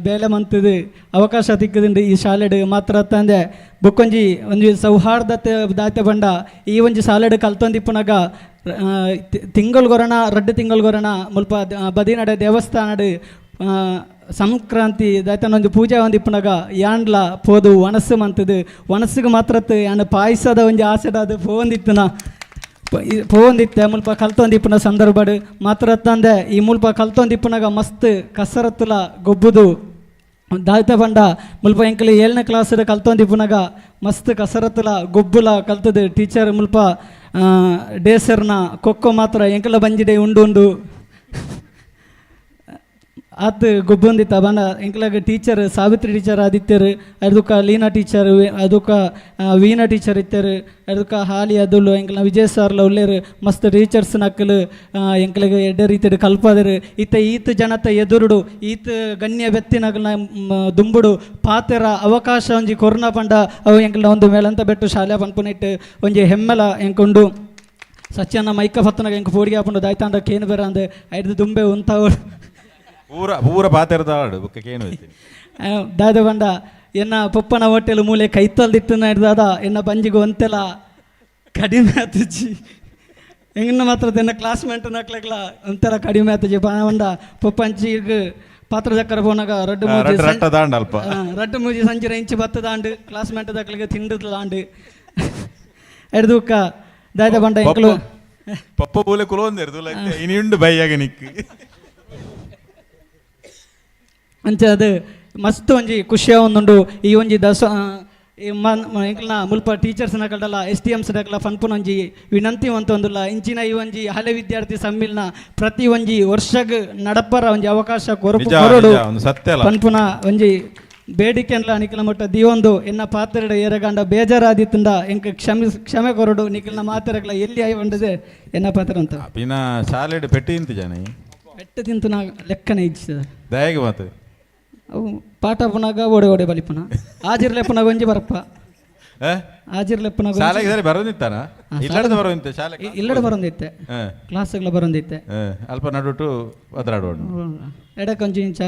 ಬೇಲೆ ಮಂತದು ಅವಕಾಶ ತಿಕ್ಕದುಂಡು ಈ ಶಾಲೆಡ್ ಮಾತ್ರ ತಂದೆ ಬೊಕ್ಕೊಂಜಿ ಒಂಜಿ ಸೌಹಾರ್ದತೆ ದಾತೆ ಬಂಡ ಈ ಒಂಜಿ ಶಾಲೆಡ್ ಕಲ್ತೊಂದಿಪ್ಪುನಗ ತಿಂಗಳ್ಗೊರಣ ರಡ್ಡು ತಿಂಗಳ್ಗೊರಣ ಮುಲ್ಪ ಬದಿನಡೆ ದೇವಸ್ಥಾನಡ್ ಸಂಕ್ರಾಂತಿ ದಾತನ ಒಂಜಿ ಪೂಜೆ ಒಂದಿಪ್ಪುನಗ ಯಾಂಡ್ಲ ಪೋದು ಒಣಸು ಮಂತದು ಒಣಸುಗೆ ಮಾತ್ರತ್ ಯಾನ್ ಪಾಯಸದ ಒಂಜಿ ಆಸೆಡಾದು ಪೋವೊಂದಿತ್ತುನ ಪೋವೊಂದಿತ್ತೆ ಮುಲ್ಪ ಕಲ್ತೊಂದಿಪ್ಪುನ ಸಂದರ್ಭಡ್ ಮಾತ್ರ ತಂದೆ ಈ ಮುಲ್ಪ ಕಲ್ತೊಂದಿಪ್ಪುನಗ ಮಸ್ತ್ ಕಸರತ್ತುಲ ಗೊಬ್ಬುದು ದಾಯ್ತ ಪಂಡ ಮುಲ್ಪ ಎಂಕಲು 7ನೇ ಕ್ಲಾಸ್ ಕಲ್ತೊಂದಿಪ್ಪುನಗ ಮಸ್ತ್ ಕಸರತ್ತುಲ ಗೊಬ್ಬುಲ ಕಲ್ತದು ಟೀಚರ್ ಮುಲ್ಪ ಡೇಸರ್ನ ಕೊಕ್ಕೋ ಮಾತ್ರ ಎಂಕಲ ಬಂಜಿಡೆ ಉಂಡು ಉಂಡು ಆತ್ ಗೊಬ್ಬೊಂದಿತ್ತ ಬಂಡ ಎಂಕ್ಲಾಗ ಟೀಚರ್ ಸಾವಿತ್ರಿ ಟೀಚರ್ ಆದಿತ್ಯರು ಅದಕ್ಕ ಲೀನಾ ಟೀಚರ್ ಅದಕ್ಕ ವೀಣಾ ಟೀಚರ್ ಇತ್ತರು ಅದಕ್ಕ ಹಾಲಿ ಅದುಲು ಎಂಕ್ಲ ವಿಜಯ್ ಸರ್ಲ ಉಲ್ಲೇರು ಮಸ್ತ್ ಟೀಚರ್ಸ್ ನಕ್ಕಲು ಎಂಕ್ಲಿಗೆ ಎಡ್ಡೆ ರೀತಿಡ್ ಕಲ್ಪದರು ಇತ್ತ ಈತ್ ಜನತ ಎದುರುಡು ಈತ್ ಗಣ್ಯ ವ್ಯಕ್ತಿನಗಲ್ನ ದುಂಬುಡು ಪಾತೆರ ಅವಕಾಶ ಒಂಜಿ ಕೊರೋನಾ ಪಂಡ ಅವು ಎಂಕ್ಲ ಒಂದು ಮೇಲಂತ ಬೆಟ್ಟು ಶಾಲೆ ಪನ್ಪುನಿಟ್ಟು ಒಂಜಿ ಹೆಮ್ಮೆಲ ಎಂಕುಂಡು ಸತ್ಯನ ಮೈಕ ಪತ್ತನಾಗ ಎಂಕ್ ಪೋಡಿಗೆ ಹಾಪುಂಡು ದಾಯ್ತಾಂಡ ಕೇನು ಬೇರ ಅಂದ್ ಐದು ದುಂಬೆ ಉಂತಾವು ಪೂರ ಪೂರ ಪಾತೆರದ ಆಡು ಬೊಕ್ಕ ಕೇನು ಐತಿ ದಾದ ಬಂಡ ಎನ್ನ ಪೊಪ್ಪನ ಹೋಟೆಲ್ ಮೂಲೆ ಕೈತಲ್ದಿಟ್ಟು ದಾದ ಎನ್ನ ಬಂಜಿಗೆ ಒಂತೆಲ ಕಡಿಮೆ ಆತುಜಿ ಎಂಗನ್ನ ಮಾತ್ರ ಎನ್ನ ಕ್ಲಾಸ್ಮೇಟ್ ನಕ್ಲೆಗ್ಲ ಒಂತೆಲ ಕಡಿಮೆ ಆತುಜಿ ಬಂಡ ಪೊಪ್ಪಂಚಿಗ್ ಪಾತ್ರ ಚಕ್ಕರ ಪೋನಾಗ ರಡ್ಡು ಮೂಜಿ ರಟ್ಟ ದಾಂಡ ಅಲ್ಪ ರಡ್ಡು ಮೂಜಿ ಸಂಚಿರ ಇಂಚಿ ಬತ್ತ ದಾಂಡು ಕ್ಲಾಸ್ಮೇಟ್ ದಕ್ಲಿಗೆ ತಿಂಡು ದಾಂಡು ಎಡ್ದುಕ್ಕ ದಾದ ಬಂಡ ಎಂಕಲು ಪಪ್ಪ ಮೂಲೆ ಕುಲೊಂದೇರು ಇನಿ ಉಂಡು ಬೈಯಾಗ ನಿಕ್ ಅಂಚ ಅದು ಮಸ್ತ್ ಒಂಜಿ ಖುಷಿಯ ಒಂದುಂಡು ಈ ಒಂಜಿ ದಸ ಎಂಕ್ಲನ ಮುಲ್ಪ ಟೀಚರ್ಸ್ ನಕಲ್ಡಲ ಎಸ್ ಡಿ ಎಮ್ಸ್ ನಕಲ ಫನ್ಪುನ ಒಂಜಿ ವಿನಂತಿ ಅಂತ ಒಂದುಲ್ಲ ಇಂಚಿನ ಈ ಒಂಜಿ ಹಳೆ ವಿದ್ಯಾರ್ಥಿ ಸಮ್ಮಿಲ್ನ ಪ್ರತಿ ಒಂಜಿ ವರ್ಷಗ್ ನಡಪರ ಒಂಜಿ ಅವಕಾಶ ಕೊರಡು ಪನ್ಪುನ ಒಂಜಿ ಬೇಡಿಕೆ ಅನ್ಲ ನಿಖಿಲ ಮಟ್ಟ ದಿವೊಂದು ಎನ್ನ ಪಾತ್ರೆಡ ಏರಗಂಡ ಬೇಜಾರಾದಿತ್ತಂಡ ಎಂಕ ಕ್ಷಮೆ ಕೊರಡು ನಿಖಿಲ್ನ ಮಾತೆರಗ್ಲ ಎಲ್ಲಿ ಆಯ್ ಬಂಡದೆ ಎನ್ನ ಪಾತ್ರ ಅಂತ ಪಿನ ಶಾಲೆಡ್ ಪೆಟ್ಟಿ ಇಂತ ಜನ ಪೆಟ್ಟು ತಿಂತು ನಾ ಲೆಕ್ಕನೆ ಇಜ್ಜಿದ ದಯಗೆ ಮಾತು ಅವು ಪಾಠ ಪುನಾಗ ಓಡೆ ಓಡೆ ಬಲಿಪುನ ಆಜಿರ್ಲೆಪ್ಪುನಾಗ ಒಂಜಿ ಬರಪ್ಪ ಆಜಿರ್ಲೆಪ್ಪುನಾಗ ಶಾಲೆಗೆ ಸರಿ ಬರೋದಿತ್ತಾನ ಇಲ್ಲಡೆ ಬರೋದಿತ್ತೆ ಶಾಲೆ ಇಲ್ಲಡೆ ಬರೋದಿತ್ತೆ ಕ್ಲಾಸ್ಗಳ ಬರೋದಿತ್ತೆ ಅಲ್ಪ ನಡುಟು ಒದರಾಡುವ ಎಡಕೊಂಚಿ ಇಂಚ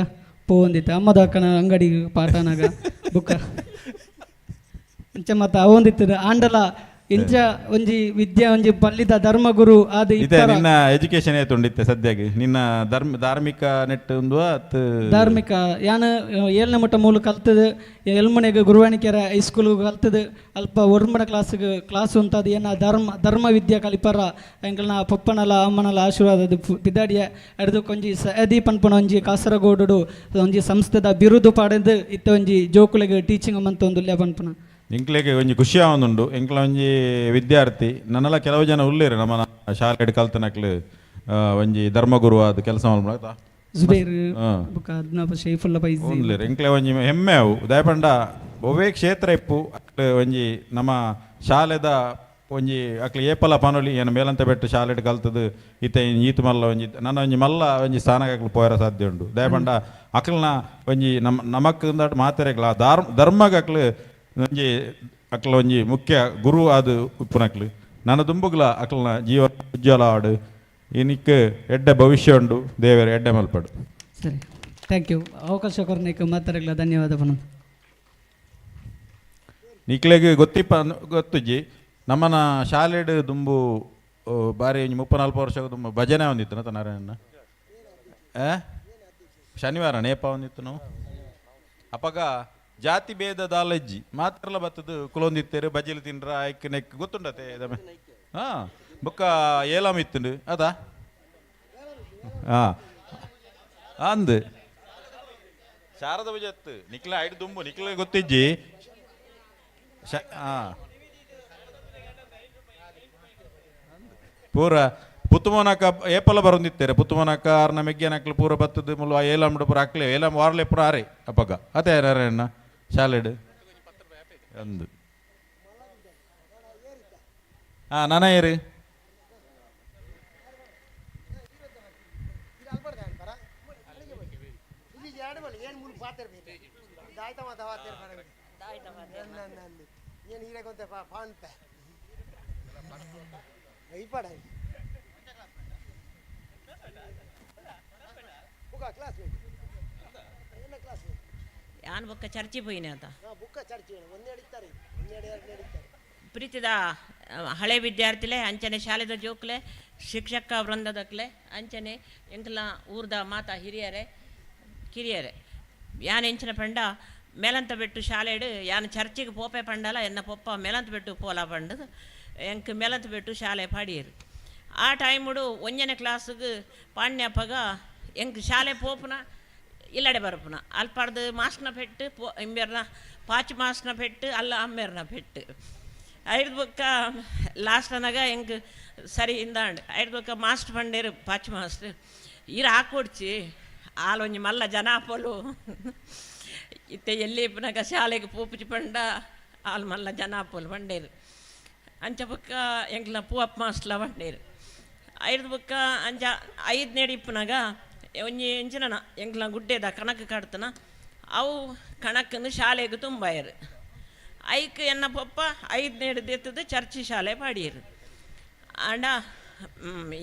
ಪೋವೊಂದಿತ್ತೆ ಅಮ್ಮದ ಅಕ್ಕನ ಅಂಗಡಿ ಪಾಠನಾಗ ಬುಕ್ಕ ಇಂಚ ಮತ್ತೆ ಅವೊಂದಿತ್ತು ಆಂಡಲ ಇಂಚ ಒಂಜಿ ವಿದ್ಯಾ ಒಂಜಿ ಪಲ್ಲಿದ ಧರ್ಮಗುರು ಅದು ಇದೆ ನಿನ್ನ ಎಜುಕೇಶನ್ ಏತುಂಡಿತ್ತೆ ಸದ್ಯಕ್ಕೆ ನಿನ್ನ ಧರ್ಮ ಧಾರ್ಮಿಕ ನೆಟ್ ಒಂದು ಧಾರ್ಮಿಕ ಯಾನ್ ಏಳನೇ ಮಟ್ಟ ಮೂಲ ಕಲ್ತದು ಎಲ್ಮನೆಗೆ ಗುರುವಾಣಿಕೆರೆ ಹೈಸ್ಕೂಲ್ಗೆ ಕಲ್ತದು ಅಲ್ಪ ಒರ್ಮನ ಕ್ಲಾಸ್ಗೆ ಕ್ಲಾಸ್ ಉಂಟದು ಏನ ಧರ್ಮ ಧರ್ಮ ವಿದ್ಯೆ ಕಲಿಪರ ಎಂಕಲ್ನ ಪಪ್ಪನಲ ಅಮ್ಮನಲ ಆಶೀರ್ವಾದ ಪಿದಾಡಿಯ ಅಡ್ದು ಒಂಜಿ ಸದಿ ಪನ್ಪುನ ಒಂಜಿ ಕಾಸರಗೋಡು ಒಂಜಿ ಸಂಸ್ಥೆದ ಬಿರುದು ಪಡೆದು ಇತ್ತ ಒಂಜಿ ಜೋಕುಲೆಗ್ ಟೀಚಿಂಗ್ ಮಂತ ಒಂದು ಪನ್ಪುನ ಎಂಕ್ಲೆಗೆ ಒಂಜಿ ಖುಷಿ ಆವೊಂದುಂಡು ಎಂಕ್ಲ ಒಂಜಿ ವಿದ್ಯಾರ್ಥಿ ನನ್ನಲ ಕೆಲವು ಜನ ಉಲ್ಲೇರು ನಮ್ಮ ಶಾಲೆಡ್ ಕಲ್ತನಕ್ಲು ಒಂಜಿ ಧರ್ಮಗುರು ಆದ್ ಕೆಲಸ ಮಲ್ಪುನ ಜುಬೇರ್ ಉಲ್ಲೇರು ಎಂಕ್ಲೆ ಒಂಜಿ ಹೆಮ್ಮೆ ಅವು ದಯಪಂಡ ಒವ್ವೇ ಕ್ಷೇತ್ರ ಇಪ್ಪು ಅಕ್ಲು ಒಂಜಿ ನಮ್ಮ ಶಾಲೆದ ಒಂಜಿ ಅಕ್ಲು ಏಪಲ ಪನೊಲಿ ಏನ ಮೇಲಂತ ಬೆಟ್ಟು ಶಾಲೆಡ್ ಕಲ್ತದು ಇತ್ತೆ ಈತು ಮಲ್ಲ ಒಂಜಿ ನನ್ನ ಒಂಜಿ ಮಲ್ಲ ಒಂಜಿ ಸ್ಥಾನಕ್ಕೆ ಅಕ್ಲು ಪೋಯರ ಸಾಧ್ಯ ಉಂಡು ದಯಪಂಡ ಅಕ್ಲ್ನ ಒಂಜಿ ನಮ್ಮ ನಮಕ್ ಮಾತೆರೆಗ್ಲ ಧರ್ಮಗ್ ಅಕ್ಲು ಒಂಜಿ ಅಕ್ಲ ಒಂಜಿ ಮುಖ್ಯ ಗುರು ಆದ್ ಉಪ್ಪುನಕ್ಲು ನನ್ನ ದುಂಬುಗ್ಲ ಅಕ್ಲನ ಜೀವ ಉಜ್ವಲ ಆಡು ಇನಿಕ್ ಎಡ್ಡೆ ಭವಿಷ್ಯ ಉಂಡು ದೇವರ ಎಡ್ಡೆ ಮಲ್ಪಡು. ಸರಿ, thank you. ಅವಕಾಶ ಕೊರ್ನೇಕ್ ಮಾತಾಡಗ್ಲ ಧನ್ಯವಾದ ಪನಂದು. ನಿಕ್ಲೆಗ್ ಗೊತ್ತಿಪ್ಪ ಗೊತ್ತುಜ್ಜಿ ನಮ್ಮನ ಶಾಲೆಡ್ ದುಂಬು ಬಾರಿ ಒಂಜಿ 34 ವರ್ಷ ದುಂಬು ಭಜನೆ ಒಂದಿತ್ತು ನಾರಾಯಣ ಶನಿವಾರ ನೇಪ ಒಂದಿತ್ತು ನಾವು ಅಪಗ ಜಾತಿ ಭೇದ ದಾಲಜ್ಜಿ ಮಾತ್ರಲ ಬತ್ತದು ಕುಲೊಂದಿತ್ತೇರು ಬಜಿಲು ತಿನ್ರ ಐಕ್ ನೆಕ್ ಗೊತ್ತುಂಡತೆ ಹಾಂ ಬೊಕ್ಕ ಏಲಾಮ್ ಇತ್ತುಂಡು ಅದಾ ಹಾಂ ಅಂದ್ ಶಾರದ ಪೂಜೆ ನಿಕ್ಲ ಐಡ್ ದುಂಬು ನಿಕ್ಲ ಗೊತ್ತಿಜ್ಜಿ ಹಾಂ ಪೂರ ಪುತ್ತುಮೋನಕ ಏಪಲ ಬರೊಂದಿತ್ತಾರೆ ಪುತ್ತುಮೋನಕ ಆರ್ನ ಮೆಗ್ಯನಕ್ಲು ಪೂರ ಬತ್ತದ ಮುಲ್ವ ಏಲಾಂಡು ಪೂರ ಅಕ್ಲೆ ಏಲಾಂ ವಾರ್ಲೆ ಪೂರ ಆರೆ ಅಪ್ಪಗ ಅದೇ ಅಣ್ಣ ಶಾಲೆಡ್ ಅಂದು ಹಾಂ ನಾನ ಏರು ಯಾನ್ ಬೊಕ್ಕ ಚರ್ಚಿ ಪೋಯಿನ ಆತ ಪ್ರೀತಿದ ಹಳೆ ವಿದ್ಯಾರ್ಥಿಲೆ ಅಂಚನೆ ಶಾಲೆದ ಜೋಕ್ಲೆ ಶಿಕ್ಷಕ ವೃಂದದಕ್ಲೆ ಅಂಚನೆ ಎಂಕಲ ಊರ್ದ ಮಾತಾ ಹಿರಿಯರೆ ಕಿರಿಯರೆ ಯಾನ್ ಎಂಚಿನ ಪಂಡ ಮೇಲಂತ ಬೆಟ್ಟು ಶಾಲೆಡು ಯಾನ್ ಚರ್ಚಿಗೆ ಪೋಪೆ ಪಂಡಲ ಎನ್ನ ಪೊಪ್ಪ ಮೇಲಂತ ಬೆಟ್ಟು ಪೋಲ ಪಂಡದು ಎಂಕ್ ಮೇಲಂತ ಬೆಟ್ಟು ಶಾಲೆ ಪಾಡಿಯರು ಆ ಟೈಮುಡು ಒಂಜನೇ ಕ್ಲಾಸ್ಗೆ ಪಾಣ್ಯಪ್ಪಗ ಎಂಕ್ ಶಾಲೆ ಪೋಪುನ ಇಲ್ಲಡೆ ಬರಪುನ ಅಲ್ಪಾಡ್ದು ಮಾಸ್ಕ್ನ ಪೆಟ್ಟು ಪೋ ಇಂಬೆರ್ನ ಪಾಚ್ ಮಾಸ್ಕ್ನ ಪೆಟ್ಟು ಅಲ್ಲ ಅಮ್ಮೇರ್ನ ಪೆಟ್ಟು ಐದು ಬೊಕ್ಕ ಲಾಸ್ಟ್ ಅನ್ನಾಗ ಎಂಕ್ ಸರಿ ಇಂದಾಂಡ್ ಐದು ಬೊಕ್ಕ ಮಾಸ್ಟರ್ ಪಂಡೇರು ಪಾಚ್ ಮಾಸ್ಟರ್ ಈರ ಹಾಕೊಡ್ಚಿ ಆಲೊಂಜಿ ಮಲ್ಲ ಜನ ಪೋಲು ಇತ್ತೆ ಎಲ್ಲಿ ಪುನಗ ಶಾಲೆಗೆ ಪೋಪುಚಿ ಪಂಡ ಆಲ್ ಮಲ್ಲ ಜನ ಪೋಲು ಪಂಡೇರು ಅಂಚ ಬೊಕ್ಕ ಎಂಕ್ಲ ಪೂವಪ್ಪ ಮಾಸ್ಟ್ಲ ಪಂಡೇರು ಐದು ಬೊಕ್ಕ ಅಂಚ ಐದು ನೇಡಿ ಇಪ್ಪುನಾಗ ಒಂಜಿ ಎಂಚಿನ ಎಂಕ್ಲ ಗುಡ್ಡೆದ ಕಣಕ್ ಕಡ್ತನ ಅವು ಕಣಕ್ಕನ್ನು ಶಾಲೆಗೆ ತುಂಬಾಯರು ಐಕ್ ಎನ್ನ ಪಪ್ಪ ಐದು ನೇಡ್ದೆತ್ತದು ಚರ್ಚಿ ಶಾಲೆ ಪಾಡಿಯರು ಆಂಡ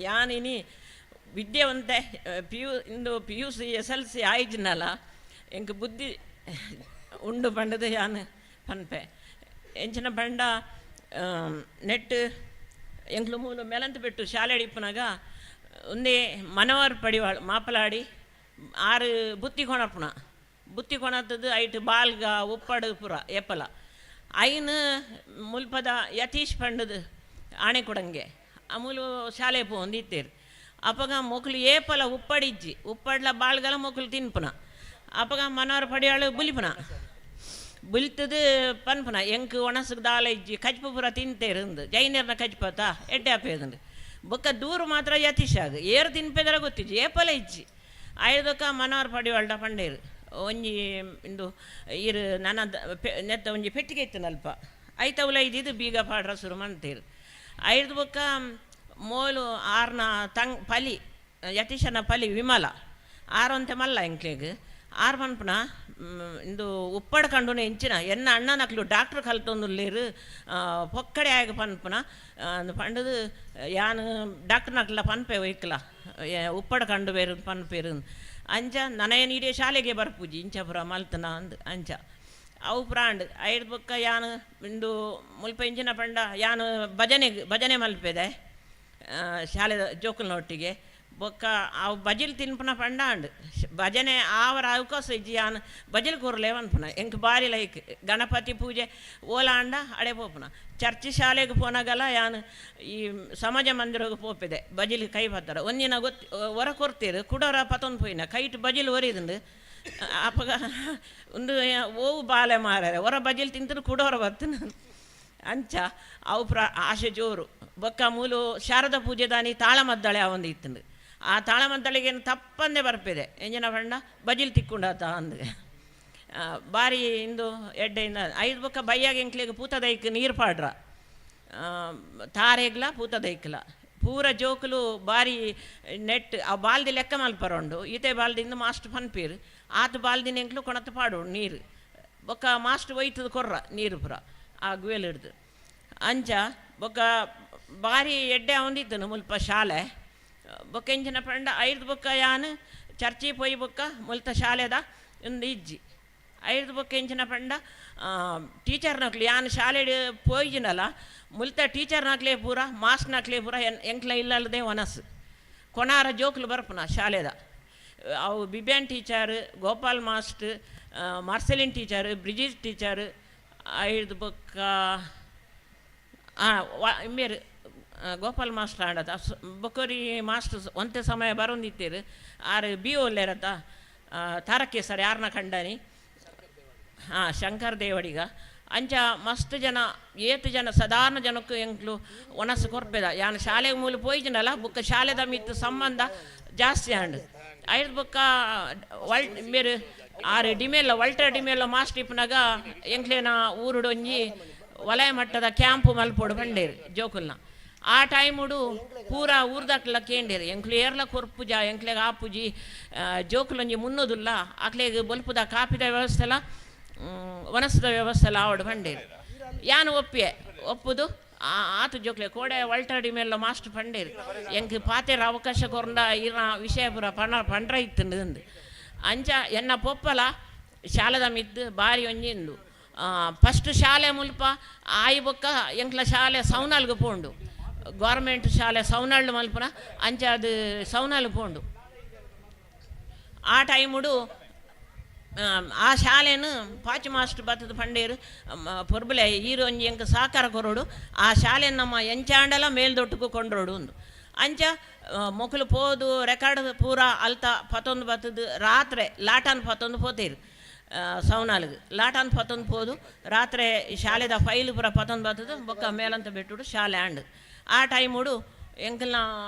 ಯಾನಿನಿ ವಿದ್ಯಾವಂತೆ ಪಿ ಯು ಇಂದು P U C S L C ಆಯ್ಜಿನಲ್ಲ ಎಂಕ್ ಬುದ್ಧಿ ಉಂಡು ಪಂಡದು ಯಾನ್ ಪನ್ಪೆ ಎಂಚಿನ ಪಂಡ ನೆಟ್ ಎಂಕ್ಲು ಮೂಲು ಮೇಲಂತ ಬಿಟ್ಟು ಶಾಲೆ ಇಪ್ಪನಾಗ ಒಂದೇ ಮನವರ್ ಪಡಿವಾಳು ಮಾಪಲಾಡಿ ಆರು ಬುತ್ತಿ ಕೊಣರ್ಪುಣ ಬುತ್ತಿ ಕೊಣತ್ತದು ಐಟ್ ಬಾಲ್ಗ ಉಪ್ಪಡು ಪುರ ಏಪಲ ಐನು ಮುಲ್ಪದ ಯತೀಶ್ ಪಂಡದು ಆಣೆ ಕೊಡಂಗೆ ಅಮೂಲು ಶಾಲೆ ಪೋಂದಿತ್ತೇರು ಅಪಗ ಮೊಕ್ಲು ಏಪಲ ಉಪ್ಪಡಿಜ್ಜಿ ಉಪ್ಪಡ್ಲ ಬಾಳ್ಗಲ ಮೊಕ್ಲು ತಿನ್ಪುನ ಅಪಗ ಮನೋರ್ ಪಡಿಯಾಳು ಬುಲಿಪುನ ಬುಲಿತದು ಪನ್ಪುನ ಎಂಕ್ ಒಣಸುಗ್ ದಾಲ ಇಜ್ಜಿ ಕಜ್ಪು ಪೂರ ತಿಂತೇರಿಂದು ಜೈನರ್ನ ಕಜ್ಪತ ಎಡ್ಡೆ ಆಪೇದಂಡು ಬೊಕ್ಕ ದೂರು ಮಾತ್ರ ಯತೀಶಾಗ ಏರು ತಿನ್ಪೆದರ ಗೊತ್ತಿಜ್ಜಿ ಏಪಲ ಇಜ್ಜಿ ಐದಕ್ಕ ಮನೋರ್ ಪಡಿವಾಳ್ಡ ಪಂಡೇರು ಒಂಜಿ ಇಂದು ಈರು ನನ ನೆತ್ತ ಒಂಜಿ ಪೆಟ್ಟಿಗೆ ಇತ್ತು ಅಲ್ಪ ಐತವುಲ ಇದ್ದಿದ್ದು ಬೀಗ ಪಾಡ್ರ ಶುರು ಮಂತೇರು ಐದು ಬೊಕ್ಕ ಮೋಲು ಆರ್ನ ತಂಗ್ ಪಲಿ ಯತೀಶನ ಪಲಿ ವಿಮಲ ಆರಂತೆ ಮಲ್ಲ ಎಂಕ್ಲೆಗ್ ಆರ್ ಪನ್ಪುನ ಇಂದು ಉಪ್ಪಡ್ ಕಂಡುನ ಇಂಚಿನ ಎನ್ನ ಅಣ್ಣನಕ್ಲು ಡಾಕ್ಟ್ರ್ ಕಲ್ತೊಂದುಲ್ಲೇರು ಪೊಕ್ಕಡೆ ಆಗ ಪನ್ಪುನ ಪಂಡದು ಯಾನ್ ಡಾಕ್ಟ್ರ್ನಕ್ಲ ಪನ್ಪೆ ಒಯ್ಕಲ ಉಪ್ಪಡ್ ಕಂಡು ಬೇರು ಪನ್ಪೇರು ಅಂಚ ನನಯ ನೀಡೇ ಶಾಲೆಗೆ ಬರ್ಪೂಜಿ ಇಂಚಪುರ ಮಲ್ತನ ಅಂದ್ ಅಂಚ ಅವು ಪ್ರಾಂಡ್ ಐದು ಬೊಕ್ಕ ಯಾನ್ ಇಂದು ಮುಲ್ಪ ಇಂಚಿನ ಪಂಡ ಯಾನ್ ಭಜನೆಗೆ ಭಜನೆ ಮಲ್ಪೆದೆ ಶಾಲೆ ಜೋಕುಲ್ನೊಟ್ಟಿಗೆ ಬೊಕ್ಕ ಅವು ಬಜಿಲ್ ತಿನ್ಪುನ ಪಂಡ ಅಂಡ್ ಭಜನೆ ಆವರ ಅವಕಾಶ ಇಜ್ಜಿ ಯಾನ್ ಬಜಿಲ್ ಕೂರ್ಲೆ ಪನ್ಪುನ ಎಂಕ್ ಬಾರಿ ಲೈಕ್ ಗಣಪತಿ ಪೂಜೆ ಓಲ ಅಂಡ ಅಡೆ ಪೋಪುನ ಚರ್ಚ್ ಶಾಲೆಗೆ ಪೋನಾಗಲ ಯಾನ್ ಈ ಸಮಾಜ ಮಂದಿರಗೆ ಪೋಪಿದೆ ಬಜಿಲ್ ಕೈ ಬತ್ತರ ಒಂದಿನ ಗೊತ್ತಿ ಹೊರ ಕೊರ್ತೀರು ಕುಡೋರ ಪತೊಂದು ಪೋಯಿನ ಕೈಟ್ ಬಜಿಲ್ ಒರಿದುಂಡು ಅಪಗ ಒಂದು ಓವು ಬಾಲೆ ಮಾರಾರೆ ಹೊರ ಬಜಿಲ್ ತಿಂತರು ಕುಡೋರ ಬತ್ತನ ಅಂಚ ಅವು ಪ್ರ ಆಶೆ ಜೋರು ಬೊಕ್ಕ ಮೂಲು ಶಾರದಾ ಪೂಜೆದಾನಿ ತಾಳಮದ್ದಳೆ ಒಂದು ಇತ್ತಂಡು ಆ ತಾಳಮದ್ದಳೆಗೆ ತಪ್ಪಂದೆ ಬರ್ಪಿದೆ ಎಂಜಿನ ಬಣ್ಣ ಬಜಿಲ್ ತಿಕ್ಕೊಂಡಾತ ಅಂದು ಬಾರಿ ಇಂದು ಎಡ್ಡೆಯಿಂದ ಐದು ಬೊಕ್ಕ ಬೈಯಾಗ ಎಂಕ್ಲಿಗೆ ಪೂತದೈಕ್ ನೀರು ಪಾಡ್ರ ತಾರೆಗ್ಲ ಪೂತದೈಕ್ಲ ಪೂರ ಜೋಕುಲು ಬಾರಿ ನೆಟ್ ಆ ಬಾಲ್ದಿ ಲೆಕ್ಕ ಮಲ್ಪರೊಂಡು ಈತೆ ಬಾಲ್ದಿಂದ ಮಾಸ್ಟ್ ಪನ್ಪೀರು ಆತ ಬಾಲ್ದಿನ ಎಂಕ್ಲು ಕೊಣತ ಪಾಡು ನೀರು ಬೊಕ್ಕ ಮಾಸ್ಟ್ ಒಯ್ತದ ಕೊರ್ರ ನೀರು ಪುರ ಆ ಗುವೆಲ್ ಹಿಡ್ದು ಅಂಚ ಬೊಕ್ಕ ಬಾರಿ ಎಡ್ಡೆ ಅವಂದಿತ್ತನು ಮುಲ್ಪ ಶಾಲೆ ಬೊಕ್ಕ ಎಂಚಿನ ಪಂಡ ಐದು ಬೊಕ್ಕ ಯಾನ್ ಚರ್ಚಿ ಪೋಯಿ ಬೊಕ್ಕ ಮುಲ್ತ ಶಾಲೆದ ಒಂದು ಇಜ್ಜಿ ಐದು ಬೊಕ್ಕ ಎಂಚಿನ ಪಂಡ ಟೀಚರ್ನಕ್ಲು ಯಾನ್ ಶಾಲೆ ಪೋಯಿಜಿನಲ್ಲ ಮುಲ್ತ ಟೀಚರ್ನಕ್ಲೇ ಪೂರ ಮಾಸ್ಟ್ನಕ್ಲೇ ಪೂರ ಎಂಕ್ಲ ಇಲ್ಲಲ್ಲದೆ ಒನಸು ಕೊನಾರ ಜೋಕ್ಲು ಬರ್ಪುನ ಶಾಲೆದ ಅವು Bibian teacher Gopal master Marceline teacher Bridget teacher ಐದು ಬೊಕ್ಕ ಇಂಬೇರು ಗೋಪಾಲ್ ಮಾಸ್ಟರ್ ಆಂಡತ ಬೊಕೊರಿ ಮಾಸ್ಟರ್ ಒಂತೆ ಸಮಯ ಬರೊಂದಿತ್ತೇರು ಆರು ಬಿ ಒಲ್ಲೇರತ ತಾರಕೆ ಸರ್ ಯಾರನ್ನ ಕಂಡನಿ ಹಾಂ ಶಂಕರ್ ದೇವಡಿಗ ಅಂಚ ಮಸ್ತ್ ಜನ ಏತ್ ಜನ ಸಾಧಾರಣ ಜನಕ್ಕೆ ಎಂಕ್ಲು ಒನಸು ಕೊರ್ಪೆದ ಯಾನ್ ಶಾಲೆಗೆ ಮೂಲ ಪೋಯಿಜಿನಲ್ಲ ಬುಕ್ಕ ಶಾಲೆದ ಮಿತ್ತು ಸಂಬಂಧ ಜಾಸ್ತಿ ಆಂಡ್ ಐದು ಬುಕ್ಕ ವಲ್ ಮೇರು ಆರು ಡಿಮೇಲ ವಲ್ಟರ್ ಡಿಮೇಲ ಮಾಸ್ಟರ್ ಇಪ್ಪನಾಗ ಎಂಕ್ಲೇನ ಊರುಡು ಒಂಜಿ ವಲಯ ಮಟ್ಟದ ಕ್ಯಾಂಪು ಮಲ್ಪೋಡು ಬಂಡೇರು ಜೋಕುಲ್ನ ಆ ಟೈಮುಡು ಪೂರ ಊರ್ದಕ್ಲ ಕೇಂಡೇರು ಎಂಕ್ಲು ಏರ್ಲ ಕೊರ್ಪುಜ ಎಂಕ್ಲೆಗ್ ಆಪುಜಿ ಜೋಕುಲೊಂಜಿ ಮುನ್ನೋದುಲ್ಲ ಅಕ್ಲೆಗ್ ಬೊಲ್ಪುದ ಕಾಪಿದ ವ್ಯವಸ್ಥೆಲ ವನಸದ ವ್ಯವಸ್ಥೆ ಆವಡು ಬಂಡೇರು ಯಾನು ಒಪ್ಪಿಯೆ ಒಪ್ಪುದು ಆತು ಜೋಕ್ಲೆ ಕೋಡೆ ವಲ್ಟರ್ ಮೇಲ ಮಾಸ್ಟರ್ ಪಂಡೇರು ಎಂಕ್ ಪಾತೆರ ಅವಕಾಶ ಕೊರಂಡ ಇರ ವಿಷಯ ಪೂರ ಪಣ ಪಂಡ್ರ ಇತ್ತು ಅಂಚ ಎನ್ನ ಪೊಪ್ಪಲ ಶಾಲೆದ ಮಿದ್ದು ಬಾರಿ ಒಂಜಿಂದು ಫಸ್ಟ್ ಶಾಲೆ ಮುಲ್ಪ ಆಯಿ ಬೊಕ್ಕ ಎಂಕ್ಲ ಶಾಲೆ ಸೌನಾಲ್ಗೆ ಪೋಂಡು ಗೌರ್ಮೆಂಟ್ ಶಾಲೆ ಸೌನಾళ్ళు ಮಲ್ಪನ ಅಂಚ ಅದು ಸೌನಾಲ್ ಪೋಂಡು ಆ ಟೈಮುಡು ಆ ಶಾಲೆನು ಪಾಚು ಮಾಸ್ಟರ್ ಬತ್ತದ ಪಂಡೇರು ಪೊರ್ಬುಲೆ ಈರು ಒಂಜಿ ಎಂಕ್ ಸಹಕಾರ ಕೊರೋಡು ಆ ಶಾಲೆನ ನಮ್ಮ ಎಂಚಾಂಡಲ ಮೇಲ್ದೊಟ್ಟುಕು ಕೊಂಡ್ರೋಡು ಒಂದು ಅಂಚ ಮೊಕಲು ಪೋದು ರೆಕಾರ್ಡ್ ಪೂರ ಅಲ್ತ ಪತ್ತೊಂದು ಬತ್ತದ ರಾತ್ರೆ ಲಾಟಾನ್ ಪತ್ತೊಂದು ಪೋತೇರು ಸೌನಾಲ್ಗ್ ಲಾಟಾನ್ ಪತ್ತೊಂದು ಪೋದು ರಾತ್ರೆ ಶಾಲೆದ ಫೈಲ್ ಪೂರ ಪತ್ತೊಂದು ಬತ್ತದ ಬೊಕ್ಕ ಮೇಲಂತ ಬಿಟ್ಟುಡು ಶಾಲೆ ಆಂಡ್ ಆ ಟೈಮುಡು ಎಂಕಲ್ನ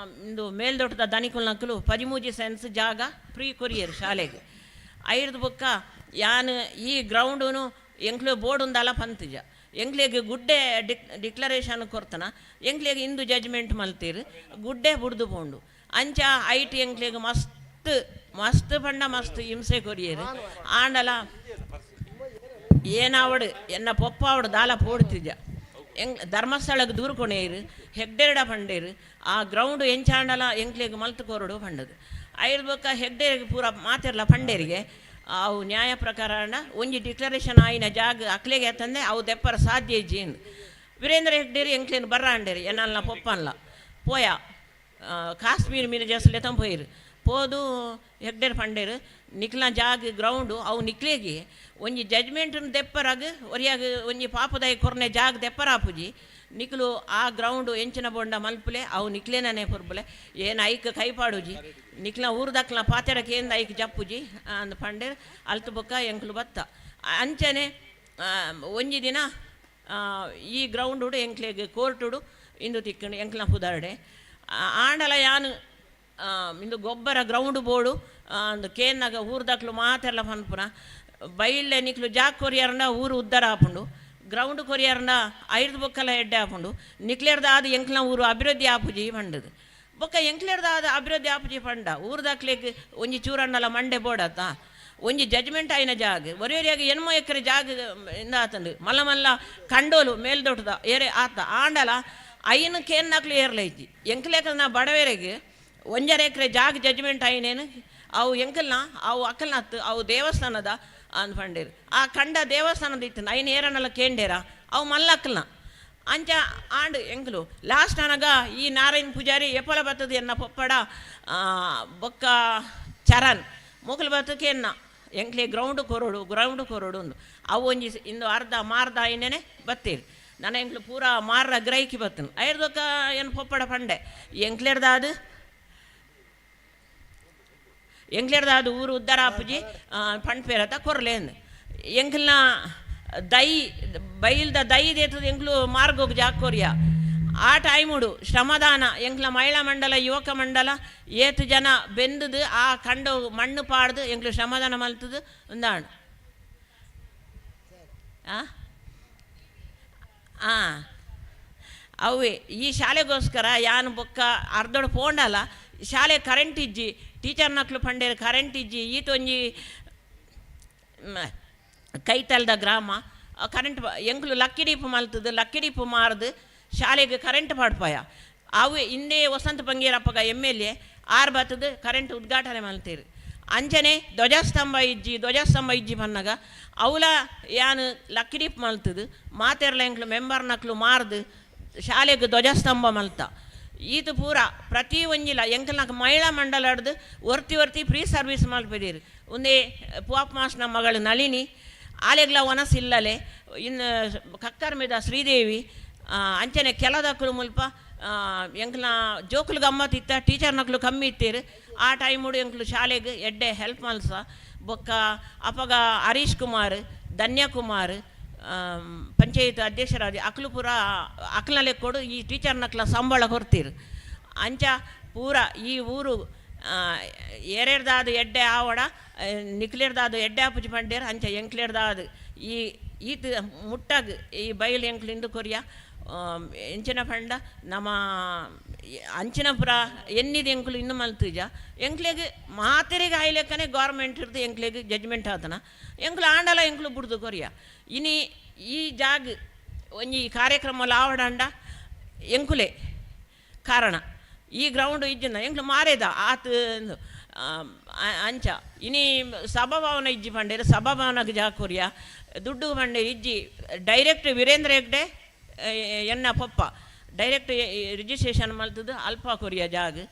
ಇಂದು ಮೇಲ್ದೊಟ್ಟದ ದನಿಕುಲ್ನಕ್ಕಲು 13 ಸೆನ್ಸ್ ಜಾಗ ಫ್ರೀ ಕೊರಿಯರ್ ಶಾಲೆಗೆ ಐರ್ದು ಬೊಕ್ಕ ಯಾನ್ ಈ ಗ್ರೌಂಡುನು ಎಂಕ್ಲು ಬೋರ್ಡ್ ಉಂದಲ್ಲ ಪಂತುಜ ಎಂಕ್ಲೆಗ್ ಗುಡ್ಡೆ ಡಿಕ್ಲರೇಷನ್ ಕೊರ್ತನ ಎಂಕ್ಲೆಗ್ ಇಂದು ಜಜ್ಮೆಂಟ್ ಮಲ್ತೀರು ಗುಡ್ಡೆ ಬುಡ್ದು ಪೋಂಡು ಅಂಚ ಐಟ್ ಎಂಕ್ಲೆಗ್ ಮಸ್ತ್ ಮಸ್ತ್ ಪಂಡ ಮಸ್ತ್ ಹಿಂಸೆ ಕೊರಿಯರು ಆಂಡಲ ಏನಾವಡು ಎನ್ನ ಪೊಪ್ಪಾವಡು ದಾಲ ಪೋಡ್ತಿಜ ಎಂಗ್ ಧರ್ಮಸ್ಥಳಕ್ಕೆ ದೂರ ಕೊಣೇರು ಹೆಗ್ಡೆರಡ ಪಂಡೇರು ಆ ಗ್ರೌಂಡ್ ಎಂಚಾಂಡಲ ಎಂಕ್ಲೆಗ್ ಮಲ್ತು ಕೊರಡು ಪಂಡದು ಐದು ಬೊಕ್ಕ ಹೆಗ್ಡೆರಿಗೆ ಪೂರ ಮಾತಿರಲ್ಲ ಪಂಡೇರಿಗೆ ಅವು ನ್ಯಾಯ ಪ್ರಕಾರ ಒಂಜಿ ಡಿಕ್ಲರೇಷನ್ ಆಯಿನ ಜಾಗ ಅಕ್ಲೆಗೆ ತಂದೆ ಅವು ದೆಪ್ಪರ ಸಾಧ್ಯ ಇಜ್ಜಿ ವೀರೇಂದ್ರ ಹೆಗ್ಡೇರಿ ಎಂಕ್ಲೇನು ಬರ್ರ ಅಂಡೇರಿ ಎನ್ನಲ್ಲ ಪೊಪ್ಪನ್ಲ ಪೋಯ ಕಾಶ್ಮೀರ್ ಮೀನು ಜಸ್ಲೆ ತಂಪೋಯಿರು ಪೋದು ಹೆಗ್ಡೇರು ಪಂಡೇರು ನಿಕ್ಲ ಜಾಗ ಗ್ರೌಂಡು ಅವು ನಿಕ್ಲೇಗಿ ಒಂಜಿ ಜಜ್ಮೆಂಟ್ ದೆಪ್ಪರಾಗ ಒರಿಯಾಗ ಒಂಜಿ ಪಾಪದಾಯಿ ಕೊರ್ನೆ ಜಾಗ ದೆಪ್ಪರಾಪುಜಿ ನಿಕ್ಲು ಆ ಗ್ರೌಂಡು ಎಂಚಿನ ಬೊಂಡ ಮಲ್ಪುಲೆ ಅವು ನಿಕ್ಲೇನೇ ಪೊರ್ಬುಲೆ ಏನು ಐಕ್ ಕೈಪಾಡುಜಿ ನಿಕ್ಲ ಊರ್ದಕ್ಲ ಪಾತೆರಕ್ಕೆ ಏಂದ ಐಕ್ ಜಪ್ಪುಜಿ ಅಂದ್ ಪಂಡೇರು ಅಲ್ತು ಬೊಕ್ಕ ಎಂಕ್ಲು ಬತ್ತ ಅಂಚನೆ ಒಂಜಿ ದಿನ ಈ ಗ್ರೌಂಡುಡು ಎಂಕ್ಲೆಗ್ ಕೋರ್ಟುಡು ಇಂದು ತಿಕ್ಕಂಡು ಎಂಕ್ಲ ಪುದಾರ್ಡೆ ಆಂಡಲ ಯಾನು ಇಂದು ಗೊಬ್ಬರ ಗ್ರೌಂಡ್ ಬೋರ್ಡು ಅಂದು ಕೇನ್ನಾಗ ಊರ್ದಕ್ಲು ಮಾತೆಲ್ಲ ಪನ್ಪುನ ಬೈಲ್ಲೆ ನಿಕ್ಲು ಜಾಕ್ ಕೊರಿಯರ್ನ ಊರು ಉದ್ದಾರ ಆಪುಂಡು ಗ್ರೌಂಡ್ ಕೊರಿಯರ್ನ ಐದು ಬೊಕ್ಕಲ ಎಡ್ಡೆ ಆಪುಂಡು ನಿಕ್ಲೇರ್ದ ಆದ ಎಂಕ್ಲ ಊರು ಅಭಿವೃದ್ಧಿ ಆಪುಜಿ ಪಂಡದು ಬೊಕ್ಕ ಎಂಕ್ಲೇರ್ದ ಆದ ಅಭಿವೃದ್ಧಿ ಆಪುಜಿ ಪಂಡ ಊರ್ದಕ್ಲೆಗ್ ಒಂಜಿ ಚೂರಣ್ಣಲ ಮಂಡೆ ಬೋಡತ್ತ ಒಂಜಿ ಜಜ್ಮೆಂಟ್ ಆಯಿನ ಜಾಗ ಒರಿಯೊರಿಯಾಗ ಎನ್ಮೋ ಎಕರೆ ಜಾಗ ಇಂದ ಆತಂಡು ಮಲ್ಲ ಮಲ್ಲ ಕಂಡೋಲು ಮೇಲ್ದೊಟ್ಟದ ಏರೆ ಆತ ಆಂಡಲ ಐನು ಕೇನ್ನಾಕ್ಲು ಏರ್ಲ ಇಜ್ಜಿ ಎಂಕ್ಲೇಕಲ್ನ ಬಡವೇರೆಗೆ ಒಂಜರೆ ಎಕರೆ ಜಾಗ ಜಜ್ಮೆಂಟ್ ಆಯಿನೇನು ಅವು ಎಂಕಲ್ನ ಅವು ಅಕ್ಕಲ್ನತ್ತು ಅವು ದೇವಸ್ಥಾನದ ಅಂದ್ ಪಂಡೇರು ಆ ಕಂಡ ದೇವಸ್ಥಾನದ ಇತ್ತು ಐನ್ ಏರನಲ್ಲ ಕೇಂಡೇರ ಅವು ಮಲ್ಲಕ್ಕಲ್ನ ಅಂಚ ಆಂಡ್ ಎಂಕ್ಲು ಲಾಸ್ಟ್ ಅನಗ ಈ ನಾರಾಯಣ ಪೂಜಾರಿ ಎಪ್ಪಲ ಬರ್ತದೆ ಎನ್ನ ಪೊಪ್ಪಡ ಬೊಕ್ಕ ಚರಣ್ ಮೊಗಲು ಬರ್ತಕ್ಕೆ ಎನ್ನ ಎಂಕ್ಲೆ ಗ್ರೌಂಡ್ ಕೊರೋಡು ಗ್ರೌಂಡ್ ಕೊರೋಡು ಅಂದು ಅವು ಒಂಜಿ ಇಂದು ಅರ್ಧ ಮಾರ್ದ ಐನೇನೆ ಬತ್ತೀರಿ ನನ್ನ ಎಂಕ್ಲು ಪೂರಾ ಮಾರ್ರ ಗ್ರಹಿಕೆ ಬತ್ತನು ಐರ್ದೊಕ್ಕ ಏನು ಪೊಪ್ಪಡ ಪಂಡೆ ಎಂಕ್ಲೇರ್ದ ಅದು ಎಂಕ್ಲೇರ್ದ ಅದು ಊರು ಉದ್ದಾರ ಆಪುಜಿ ಪಂಡ್ಪೇರತ ಕೊರ್ಲೇಂದು ಎಂಕ್ಲ್ನ ದೈ ಬೈಲ್ದ ದೈ ದೇತದ ಎಂಕ್ಲು ಮಾರ್ಗೋಗ್ ಜಾಕೋರಿಯ ಆ ಟೈಮುಡು ಶ್ರಮದಾನ ಎಂಕ್ಲ ಮಹಿಳಾ ಮಂಡಲ ಯುವಕ ಮಂಡಲ ಏತು ಜನ ಬೆಂದದು ಆ ಕಂಡು ಮಣ್ಣು ಪಾಡ್ದು ಎಂಕ್ಲು ಶ್ರಮದಾನ ಮಲ್ತದು ಒಂದಾಣ್ ಅವೇ ಈ ಶಾಲೆಗೋಸ್ಕರ ಯಾನು ಬೊಕ್ಕ ಅರ್ಧೋಡು ಪೋಂಡಲ್ಲ ಶಾಲೆ ಕರೆಂಟ್ ಇಜ್ಜಿ ಟೀಚರ್ ನಕ್ಲು ಪಂಡೇರು ಕರೆಂಟ್ ಇಜ್ಜಿ ಈತೊಂಜಿ ಕೈತಲ್ದ ಗ್ರಾಮ ಕರೆಂಟ್ ಎಂಕ್ಲು ಲಕ್ಕಿಡೀಪು ಮಲ್ತದು ಲಕ್ಕಿಡೀಪು ಮಾರ್ದು ಶಾಲೆಗೆ ಕರೆಂಟ್ ಪಾಡ್ಪಾಯ ಅವು ಹಿಂದೆ ವಸಂತ ಬಂಗೇರಪ್ಪಗ ಎಮ್ ಎಲ್ ಎ ಆರು ಬತ್ತದು ಕರೆಂಟ್ ಉದ್ಘಾಟನೆ ಮಲ್ತೀರು ಅಂಚನೆ ಧ್ವಜಸ್ತಂಭ ಇಜ್ಜಿ ಧ್ವಜಸ್ತಂಭ ಇಜ್ಜಿ ಪನ್ನಗ ಅವಲ ಯಾನು ಲಕ್ಕಿಡೀಪ್ ಮಲ್ತದು ಮಾತೆರ್ಲ ಎಂಕ್ಲು ಮೆಂಬರ್ ನಕ್ಲು ಮಾರ್ದು ಶಾಲೆಗೆ ಧ್ವಜಸ್ತಂಭ ಮಲ್ತ ಈತ ಪೂರ ಪ್ರತಿ ಒಂಜಿಲ ಎಂಕಲ್ನಾಕ ಮಹಿಳಾ ಮಂಡಲ ಹಿಡ್ದು ಒರ್ತಿ ಒರ್ತಿ ಫ್ರೀ ಸರ್ವಿಸ್ ಮಲ್ಪದೀರು ಒಂದೇ ಪುವಾಪ್ ಮಾಸ್ನ ಮಗಳು ನಳಿನಿ ಆಲೆಗ್ಲ ವನಸಿಲ್ಲಲೆ ಇನ್ನು ಕಕ್ಕರ್ಮಿದ ಶ್ರೀದೇವಿ ಅಂಚನೆ ಕೆಲದಕ್ಕಲು ಮುಲ್ಪ ಎಂಕ್ಲ ಜೋಕುಲು ಗಮ್ಮತ್ ಇತ್ತ ಟೀಚರ್ ನಕ್ಲು ಕಮ್ಮಿ ಇತ್ತೀರು ಆ ಟೈಮುಡು ಎಂಕ್ಲು ಶಾಲೆಗೆ ಎಡ್ಡೆ ಹೆಲ್ಪ್ ಮಲ್ಸ ಬೊಕ್ಕ ಅಪಗ ಹರೀಶ್ ಕುಮಾರ್ ಧನ್ಯಕುಮಾರ್ ಪಂಚಾಯತ್ ಅಧ್ಯಕ್ಷರಾದ ಅಕ್ಲು ಪೂರ ಅಕ್ಲನ ಲೆಕ್ಕೊಡು ಈ ಟೀಚರ್ ನಕ್ಲ ಸಂಬಳ ಕೊರ್ತೀರು ಅಂಚ ಪೂರ ಈ ಊರು ಏರೇರ್ದಾದ ಎಡ್ಡೆ ಆವಡ ನಿಕ್ಲೇರ್ದಾದ ಎಡ್ಡೆ ಆಪುಜಿ ಪಂಡೇರು ಅಂಚ ಎಂಕ್ಲೇರ್ದಾದ ಈ ಈತ ಮುಟ್ಟಾಗ ಈ ಬಯಲು ಎಂಕ್ಲಿಂದು ಕೊರಿಯ ಎಂಚಿನ ಪಂಡ ನಮ್ಮ ಅಂಚಿನ ಪುರ ಎನ್ನಿದ ಎಂಕ್ಲು ಇನ್ನು ಮಲ್ತುಜ ಎಂಕ್ಲೆಗ್ ಮಾತೆರಿಗೆ ಆಯ್ಲೆಕ್ಕನೆ ಗೌರ್ಮೆಂಟ್ ಇರ್ದು ಎಂಕ್ಲೆಗ್ ಜಡ್ಜ್ಮೆಂಟ್ ಆತನ ಎಂಕ್ಲು ಆಂಡಲ ಎಂಕ್ಲು ಬುಡ್ದು ಕೊರಿಯ ಇನಿ ಈ ಜಾಗ ಒಂಜಿ ಕಾರ್ಯಕ್ರಮ ಲಾವಡಂಡ ಎಂಕುಲೆ ಕಾರಣ ಈ ಗ್ರೌಂಡ್ ಇಜ್ಜಿನ ಎಂಕ್ಲು ಮಾರೇದ ಆತ ಅಂಚ ಇನಿ ಸಭಾಭವನ ಇಜ್ಜಿ ಪಂಡೇರು ಸಭಾಭವನಗೆ ಜಾಗ ಕೊರಿಯ ದುಡ್ಡು ಪಂಡೇರು ಇಜ್ಜಿ ಡೈರೆಕ್ಟ್ ವೀರೇಂದ್ರ ಹೆಗ್ಡೆ ಎನ್ನ ಪಪ್ಪ ಡೈರೆಕ್ಟ್ ರಿಜಿಸ್ಟ್ರೇಷನ್ ಮಲ್ತದ್ದು ಅಲ್ಪ ಕೊರಿಯ ಜಾಗ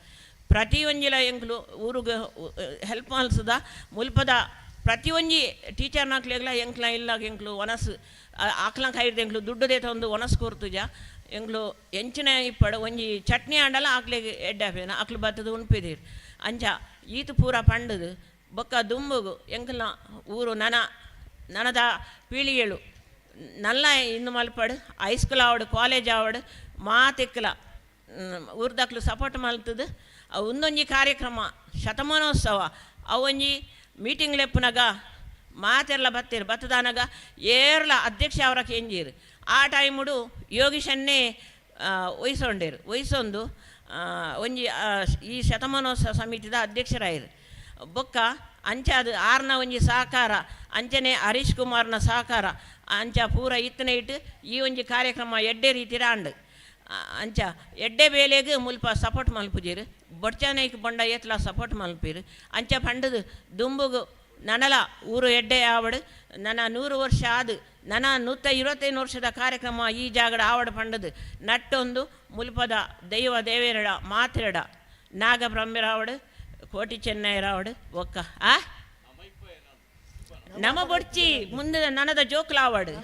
ಪ್ರತಿಯೊಂಜಿಲ ಎಂಕ್ಲು ಊರುಗೆ ಹೆಲ್ಪ್ ಮಲ್ಸದ ಮುಲ್ಪದ ಪ್ರತಿಯೊಂಜಿ ಟೀಚರ್ನಾಕ್ಲೆಗ್ಲ ಎಂಕ್ಲ ಇಲ್ಲ ಎಂಕ್ಲು ಒನಸು ಆಕ್ಲ ಕೈರ್ದು ಎಂಕ್ಲು ದುಡ್ಡುದೇ ತಂದು ಒನಸು ಕೊರ್ತುಜ ಎಂಕ್ಲು ಎಂಚಿನ ಇಪ್ಪಡು ಒಂಜಿ ಚಟ್ನಿ ಆಂಡಲ ಆಕ್ಲೆಗ್ ಎಡ್ಡೆ ಆಪೇನ ಆಕ್ಲು ಬತ್ತದ ಉಣ್ಪಿದೀರ್ ಅಂಚ ಈತು ಪೂರ ಪಂಡದು ಬೊಕ್ಕ ದುಂಬುಗು ಎಂಕ್ಲ ಊರು ನನ ನನದ ಪೀಳಿಗೆಳು ನಲ್ಲ ಇನ್ನು ಮಲ್ಪಡು ಹೈಸ್ಕೂಲ್ ಆವಡು ಕಾಲೇಜ್ ಆವಡು ಮಾತೆಕ್ಕಲ ಊರ್ದಕ್ಲು ಸಪೋರ್ಟ್ ಮಲ್ತದು ಅವು ಒಂದೊಂಜಿ ಕಾರ್ಯಕ್ರಮ ಶತಮಾನೋತ್ಸವ ಅವೊಂಜಿ ಮೀಟಿಂಗ್ ಲೆಪ್ಪುನಗ ಮಾತೆರ್ಲ ಬತ್ತೀರು ಬತ್ತದಾನಗ ಏರ್ಲ ಅಧ್ಯಕ್ಷ ಅವರ ಕೆಂಜೀರು ಆ ಟೈಮುಡು ಯೋಗೀಶನ್ನೇ ವಹಿಸೊಂಡೇರು ವಹಿಸೊಂದು ಒಂಜಿ ಈ ಶತಮಾನೋತ್ಸವ ಸಮಿತಿದ ಅಧ್ಯಕ್ಷರಾಯಿರು ಬೊಕ್ಕ ಅಂಚ ಅದು ಆರ್ನ ಒಂಜಿ ಸಹಕಾರ ಅಂಚನೆ ಹರೀಶ್ ಕುಮಾರ್ನ ಸಹಕಾರ ಅಂಚ ಪೂರ ಇತ್ತನೆ ಇಟ್ಟು ಈ ಒಂಜಿ ಕಾರ್ಯಕ್ರಮ ಎಡ್ಡೆ ರೀತಿರ ಅಂಡು ಅಂಚ ಎಡ್ಡೆ ಬೇಲೆಗ್ ಮುಲ್ಪ ಸಪೋರ್ಟ್ ಮಲ್ಪುಜೀರು ಬೊಡ್ಚಾನೈಕ್ ಬೊಂಡ ಏತ್ಲ ಸಪೋರ್ಟ್ ಮಲ್ಪೀರು ಅಂಚ ಪಂಡದು ದುಂಬುಗು ನನಲ ಊರು ಎಡ್ಡೆ ಆವಡು ನನ್ನ 100 ವರ್ಷ ಆದು ನನ್ನ 125 ವರ್ಷದ ಕಾರ್ಯಕ್ರಮ ಈ ಜಾಗಡ ಆವಡು ಪಂಡದು ನಟ್ಟೊಂದು ಮುಲ್ಪದ ದೈವ ದೇವೇರಡ ಮಾತೆರಡ ನಾಗಬ್ರಹ್ಮರಾವಡು ಕೋಟಿ ಚೆನ್ನೈರಾವಡು ಒಕ್ಕ ಆ ನಮ ಬೊಡ್ಚಿ ಮುಂದೆ ನನದ ಜೋಕ್ಲಾವಡು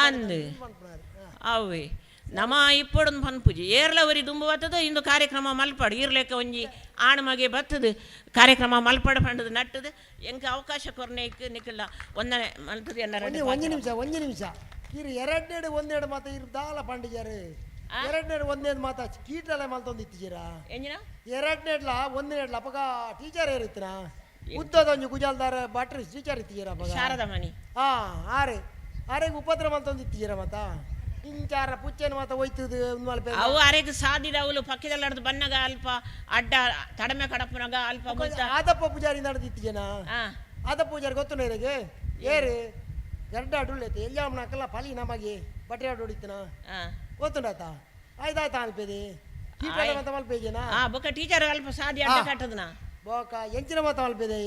ಅಂದು ಅವೇ ನಮ ಇಪ್ಪಡೊಂದು ಪನ್ಪುಜಿ ಏರ್ಲ ಒರಿ ದುಂಬು ಬತ್ತದ ಇಂದು ಕಾರ್ಯಕ್ರಮ ಮಲ್ಪಾಡು ಈರ್ಲೆಕ್ಕ ಒಂಜಿ ಆಣ್ ಮಗೆ ಬತ್ತದು ಕಾರ್ಯಕ್ರಮ ಮಲ್ಪಾಡು ಪಂಡದು ನಟ್ಟದು ಎಂಕ ಅವಕಾಶ ಕೊರ್ನೇಕ್ ನಿಕ್ಕಲ್ಲ ಒಂದನೆ ಮಲ್ತದ ಎನ್ನರ ಒಂಜಿ ನಿಮಿಷ ಒಂಜಿ ನಿಮಿಷ ಇರು ಎರಡನೇಡು ಒಂದೆರಡು ಮಾತ ಇರು ದಾಲ ಪಂಡಿಜಾರು ಎರಡನೇಡು ಒಂದೇದು ಮಾತ ಕೀಟಲೆ ಮಲ್ತೊಂದು ಇತ್ತಿಜೀರಾ ಎಂಜಿನ ಎರಡನೇಡ್ಲ ಒಂದನೇಡ್ಲ ಅಪಗ ಟೀಚರ್ ಏರಿತ್ತಿನ ಉದ್ದದ ಒಂಜಿ ಗುಜಾಲ್ದಾರ ಭಟ್ರು ಟೀಚರ್ ಇತ್ತಿಜೀರ ಅಪಗ ಶಾರದಾ ಮಣಿ ಹಾ ಆರೆ ಆರೆಗೆ ಉಪದ್ರ ಮಲ್ತೊಂದು ಇತ್ತಿಜೀರ ಮಾತ ಇಂಚಾರ ಪುಚ್ಚನ ಮಾತ ಹೋಯ್ತದ ಅವು ಅರೆಗ್ ಸಾದಿದ ಅವಳು ಪಕ್ಕದಲ್ಲಾಡ್ದು ಬನ್ನಗ ಅಲ್ಪ ಅಡ್ಡ ತಡಮೆ ಕಡಪನಗ ಅಲ್ಪ ಆದಪ್ಪ ಪೂಜಾರಿ ನಡೆದಿತ್ತಿಜನ ಆದಪ್ಪ ಪೂಜಾರಿ ಗೊತ್ತು ಇರಗೆ ಏರು ಎರಡ್ಡ ಅಡುಳ್ಳೈತೆ ಎಲ್ಲಿ ಫಲಿ ನಮಗೆ ಬಟ್ಟೆ ಅಡ್ಡು ಹೊಡಿತನ ಗೊತ್ತುಂಡಾತ ಆಯ್ತಾಯ್ತಾ ಅಲ್ಪೇದಿ ಟೀಚರ್ ಮಾತ ಮಲ್ಪೇಜನ ಬೊಕ್ಕ ಟೀಚರ್ ಅಲ್ಪ ಸಾದಿ ಅಡ್ಡ ಕಟ್ಟದನ ಬೋಕ ಎಂಚಿನ ಮಾತ ಮಲ್ಪೇದೆ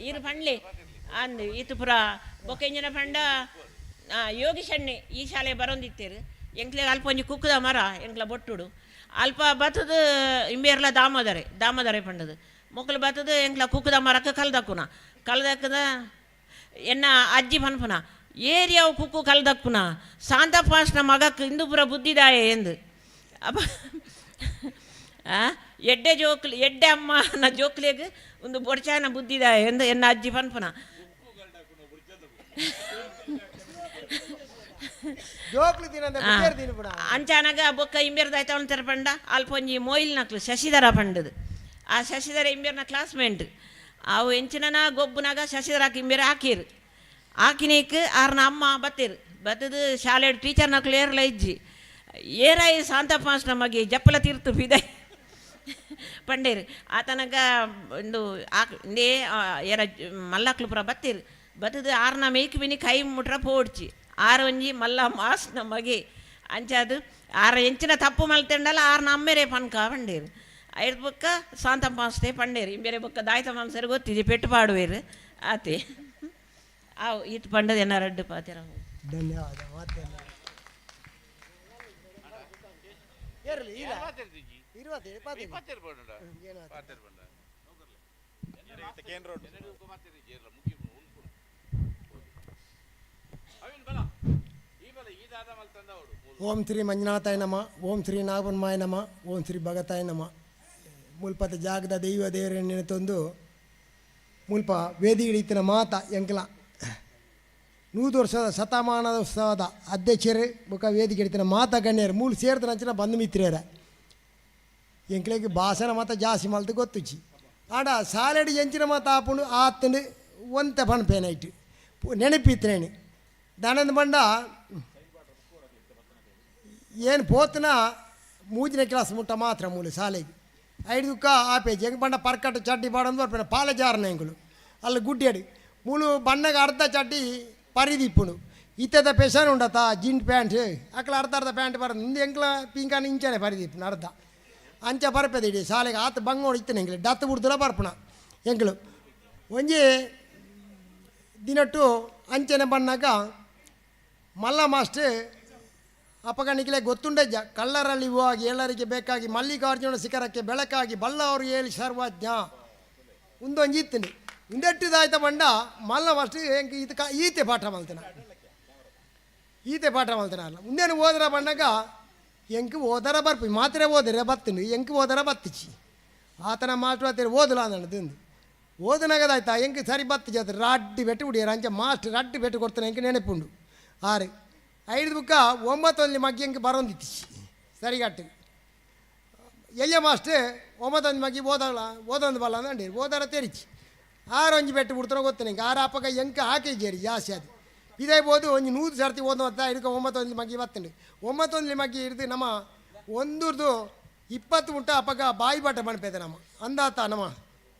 ಇರು ಪಂಡ್ಲಿ ಅಂದ್ ಈತು ಪುರ ಬೊಕ್ಕ ಎಂಜಿನ ಪಂಡ ಯೋಗೀಶಣ್ಣೆ ಈ ಶಾಲೆ ಬರೋಂದಿತ್ತೇರು ಎಂಕ್ಲೆ ಅಲ್ಪ ಒಂಜಿ ಕುಕ್ಕುದ ಮರ ಎಂಕ್ಲ ಬೊಟ್ಟುಡು ಅಲ್ಪ ಬತ್ತದ ಇಂಬೇರ್ಲ ದಾಮೋದರೆ ದಾಮೋದರೆ ಪಂಡದು ಮೊಕ್ಕಲು ಬತ್ತದ ಎಂಕ್ಲ ಕುಕ್ಕುದ ಮರಕ್ಕೆ ಕಲ್ದಕ್ಕುನ ಕಲ್ದಕ್ಕದ ಎನ್ನ ಅಜ್ಜಿ ಪನ್ಪುನ ಏರಿಯಾವು ಕುಕ್ಕು ಕಲ್ದಕ್ಕುನ ಸಾಂತಪಾಸ್ನ ಮಗಕ್ಕೆ ಇಂದುಪುರ ಬುದ್ಧಿದಾಯ ಎಂದು ಅಪ್ಪ ಎಡ್ಡೆ ಜೋಕ್ಲು ಎಡ್ಡೆ ಅಮ್ಮ ನ ಜೋಕ್ಲೆಗ್ ಒಂದು ಬೊಡ್ಚಾನ ಬುದ್ಧಿದಾಯ ಎಂದು ಎನ್ನ ಅಜ್ಜಿ ಪನ್ಪುನ ಅಂಚಾನಗ ಬೊಕ್ಕ ಇಂಬೇರ್ದಾಯ್ತ ಅಂತಾರೆ ಪಂಡ ಅಲ್ಪ ಒಂಜಿ ಮೊಯಿಲ್ ನಕ್ಲು ಶಶಿಧರ ಪಂಡದು ಆ ಶಶಿಧರ ಇಂಬೇರ್ನ ಕ್ಲಾಸ್ಮೇಟ್ ಅವು ಎಂಚಿನ ಗೊಬ್ಬುನಾಗ ಶಶಿಧರ ಇಂಬೇರ್ ಹಾಕಿರು ಹಾಕಿನೇಕ್ ಆರ್ನ ಅಮ್ಮ ಬತ್ತೀರು ಬತ್ತದು ಶಾಲೆ ಟೀಚರ್ ನಕ್ಲು ಏರ್ಲ ಇಜ್ಜಿ ಏರಾಯಿ ಶಾಂತಪ್ಪ ನಮಗೆ ಜಪ್ಪಲ ತೀರ್ತು ಬಿದೈ ಪಂಡೇರು ಆತನಗ ಒಂದು ಇಂದೇ ಏರ ಮಲ್ಲಕ್ಲು ಪುರ ಬತ್ತೀರು ಬತ್ತದು ಆರ್ನ ಮೇಯ್ಕ್ ಬಿನಿ ಕೈ ಮುಟ್ರ ಪೋಡ್ಚಿ ಆರು ಒಂಜಿ ಮಲ್ಲ ಮಾಸ್ ನಮಗೆ ಅಂಚಾದು ಆರ ಎಂಚಿನ ತಪ್ಪು ಮಲ್ತೆಂಡಲ್ಲ ಆರ್ನ ಅಮ್ಮೇರೆ ಪನ್ಕ ಪಂಡೇರು ಐದು ಬೊಕ್ಕ ಶಾಂತಪ್ಪ ಮಾಸ್ತೆ ಪಂಡೇರು ಇಂಬೇರೆ ಬೊಕ್ಕ ದಾಯ್ತ ಮಾಂಸರು ಗೊತ್ತಿದೆ ಪೆಟ್ಟು ಪಾಡುವೇರು ಆತೆ ಆವು ಈತ ಪಂಡದ ಏನಾರ ಪಾತಿರ. ಧನ್ಯವಾದ. ಓಂ ಶ್ರೀ ಮಂಜುನಾಥಾಯ ನಮ, ಓಂ ಶ್ರೀ ನಾಗಪನ್ಮಾಯ ನಮ, ಓಂ ಶ್ರೀ ಭಗತಾಯ ನಮ. ಮುಲ್ಪದ ಜಾಗದ ದೈವ ದೇವರ ತಂದು ಮುಲ್ಪ ವೇದಿಗಿಡಿತಿನ ಮಾತ ಎಂಕಲ 100 ವರ್ಷದ ಶತಮಾನದ ಉತ್ಸವದ ಅಧ್ಯಕ್ಷರು ಬೊಕ ವೇದಿಕೆ ಮಾತ ಗಣ್ಯರು ಮೂಲು ಸೇರ್ದ ನಂಚಿನ ಬಂಧು ಮಿತ್ರರ ಎಂಕ್ಲೆಗ್ ಭಾಷಣ ಮಾತ ಜಾಸ್ತಿ ಮಲ್ತು ಗೊತ್ತುಚಿ ಆಡ ಸಾಲೆಡ್ ಎಂಚಿನ ಮಾತ ಆಪುಂಡು ಆತಂಡು ಒಂತೆ ಪನ್ಪೇನೈಟ್ ನೆನಪಿತ್ತನೇನು ದಾನಂದ ಬಂಡ ಏನು ಪೋತನ ಮೂಜನೇ ಕ್ಲಾಸ್ ಮುಟ್ಟ ಮಾತ್ರ ಮೂಲು ಶಾಲೆಗೆ ಐದುಕ್ಕ ಆಪೇಜ್ ಹೆಂಗೆ ಬಂಡ ಪರ್ಕಟ್ಟು ಚಡ್ಡಿ ಬಾಡಂದು ಬರ್ಪೇನೆ ಪಾಲೆ ಜಾರನ ಎಂಕುಲು ಅಲ್ಲಿ ಗುಡ್ಡೇಡು ಮೂಲು ಬಣ್ಣಗೆ ಅರ್ಧ ಚಡ್ಡಿ ಪರಿದಿಪ್ಪುಂಡು ಇತ್ತದ ಪೆಷನ್ ಉಂಡತ ಜೀನ್ ಪ್ಯಾಂಟ್ ಅಕ್ಲ ಅರ್ಧ ಅರ್ಧ ಪ್ಯಾಂಟ್ ಬರೋದು ಇಂದು ಎಂಕ್ಲ ಪಿಂಕಾನ ಇಂಚನೆ ಪರಿದಿಪ್ಪುಂಡು ಅರ್ಧ ಅಂಚ ಬರ್ಪೆದ ಇಡೀ ಶಾಲೆಗೆ ಆತ ಬಂಗೋಡು ಇತ್ತನೆ ಎಂಕ್ಲೆ ಡತ್ತು ಬಿಡ್ದುಲ ಬರ್ಪುಣ ಎಂಕ್ಲು ಒಂಜಿ ದಿನಟ್ಟು ಅಂಚನೆ ಬಣ್ಣಾಗ ಮಲ್ಲ ಮಾಸ್ಟ್ರ್ ಅಪಗಣಿಕಲೆ ಗೊತ್ತುಂಡಜ್ಜ ಕಳ್ಳರಲ್ಲಿ ಹೋಗಿ ಎಲ್ಲರಿಗೆ ಬೇಕಾಗಿ ಮಲ್ಲಿಕಾರ್ಜುನ ಶಿಖರಕ್ಕೆ ಬೆಳಕಾಗಿ ಬಲ್ಲವರು ಹೇಳಿ ಸರ್ವಜ್ಞ ಉಂದೊಂಜಿ ಇತ್ತುಂಡು ಉಂದೆಟ್ಟಿದಾಯ್ತ ಬಂಡ ಮಲ್ಲ ಮಾಸ್ಟ್ರ್ ಎಂಕ್ ಈತ ಈತೆ ಪಾಠ ಮಲ್ತನ ಈತೆ ಪಾಠ ಮಲ್ತನ ಅಲ್ಲ ಮುಂದೇನು ಓದರ ಬಂಡಾಗ ಎಂಕ್ ಓದರ ಬರ್ಪಿ ಮಾತ್ರೆ ಓದರೆ ಬತ್ತುಂಡು ಎಂಕ್ ಓದರ ಬತ್ತಿಚಿ ಆತನ ಮಾಸ್ಟ್ರು ಆತೇರಿ ಓದಲ ಅಂದಣ್ಣದು ಓದನಾಗದಾಯ್ತಾ ಎಂಕ್ ಸರಿ ಬತ್ತಿಚಿ ಅದು ರಡ್ಡಿ ಬೆಟ್ಟು ಬಿಡಿಯಾರ ಅಂಚ ಮಾಸ್ಟ್ರ್ ರಡ್ಡಿ ಬೆಟ್ಟು ಕೊಡ್ತಾನೆ ಎಂಕ್ ನೆನಪುಂಡು ಆರು ಐದು ಬುಕ್ಕ 9 ಮಗ್ಗಿ ಎಂಕ್ ಬರೋಂದಿತ್ತಿಚಿ ಸರಿಗಟ್ಟು ಎಯ್ಯ ಮಾಸ್ಟ್ರ್ 9 ಮಗ್ಗಿ ಓದಲ್ಲ ಓದೊಂದು ಬಲ್ಲ ಅಂದಂಡಿ ಓದರ ತೆರಿಚಿ ಆರೊಂಜಿ ಬೆಟ್ಟು ಬಿಡ್ತಾರೋ ಗೊತ್ತೇನೆ ಎಂಕ್ ಆರು ಅಪ್ಪಗ ಎಂಕ್ ಹಾಕಿ ಜೇರಿ ಜಾಸ್ತಿ ಅದು ಇದೇ ಬೋದು ಒಂಜಿ 100 ಸರ್ತಿ ಓದೋ ಅಂತ ಇದಕ್ಕೆ 9 ಮಗ್ಗಿ ಬತ್ತಂಡು 9 ಮಗ್ಗಿ ಹಿಡಿದು ನಮ್ಮ ಒಂದುರ್ದು 20 ಮುಟ್ಟ ಅಪ್ಪಗ ಬಾಯಿ ಬಾಟ ಬಣ್ಪೇದೆ ನಮ್ಮ ಅಂದಾತ ನಮ್ಮ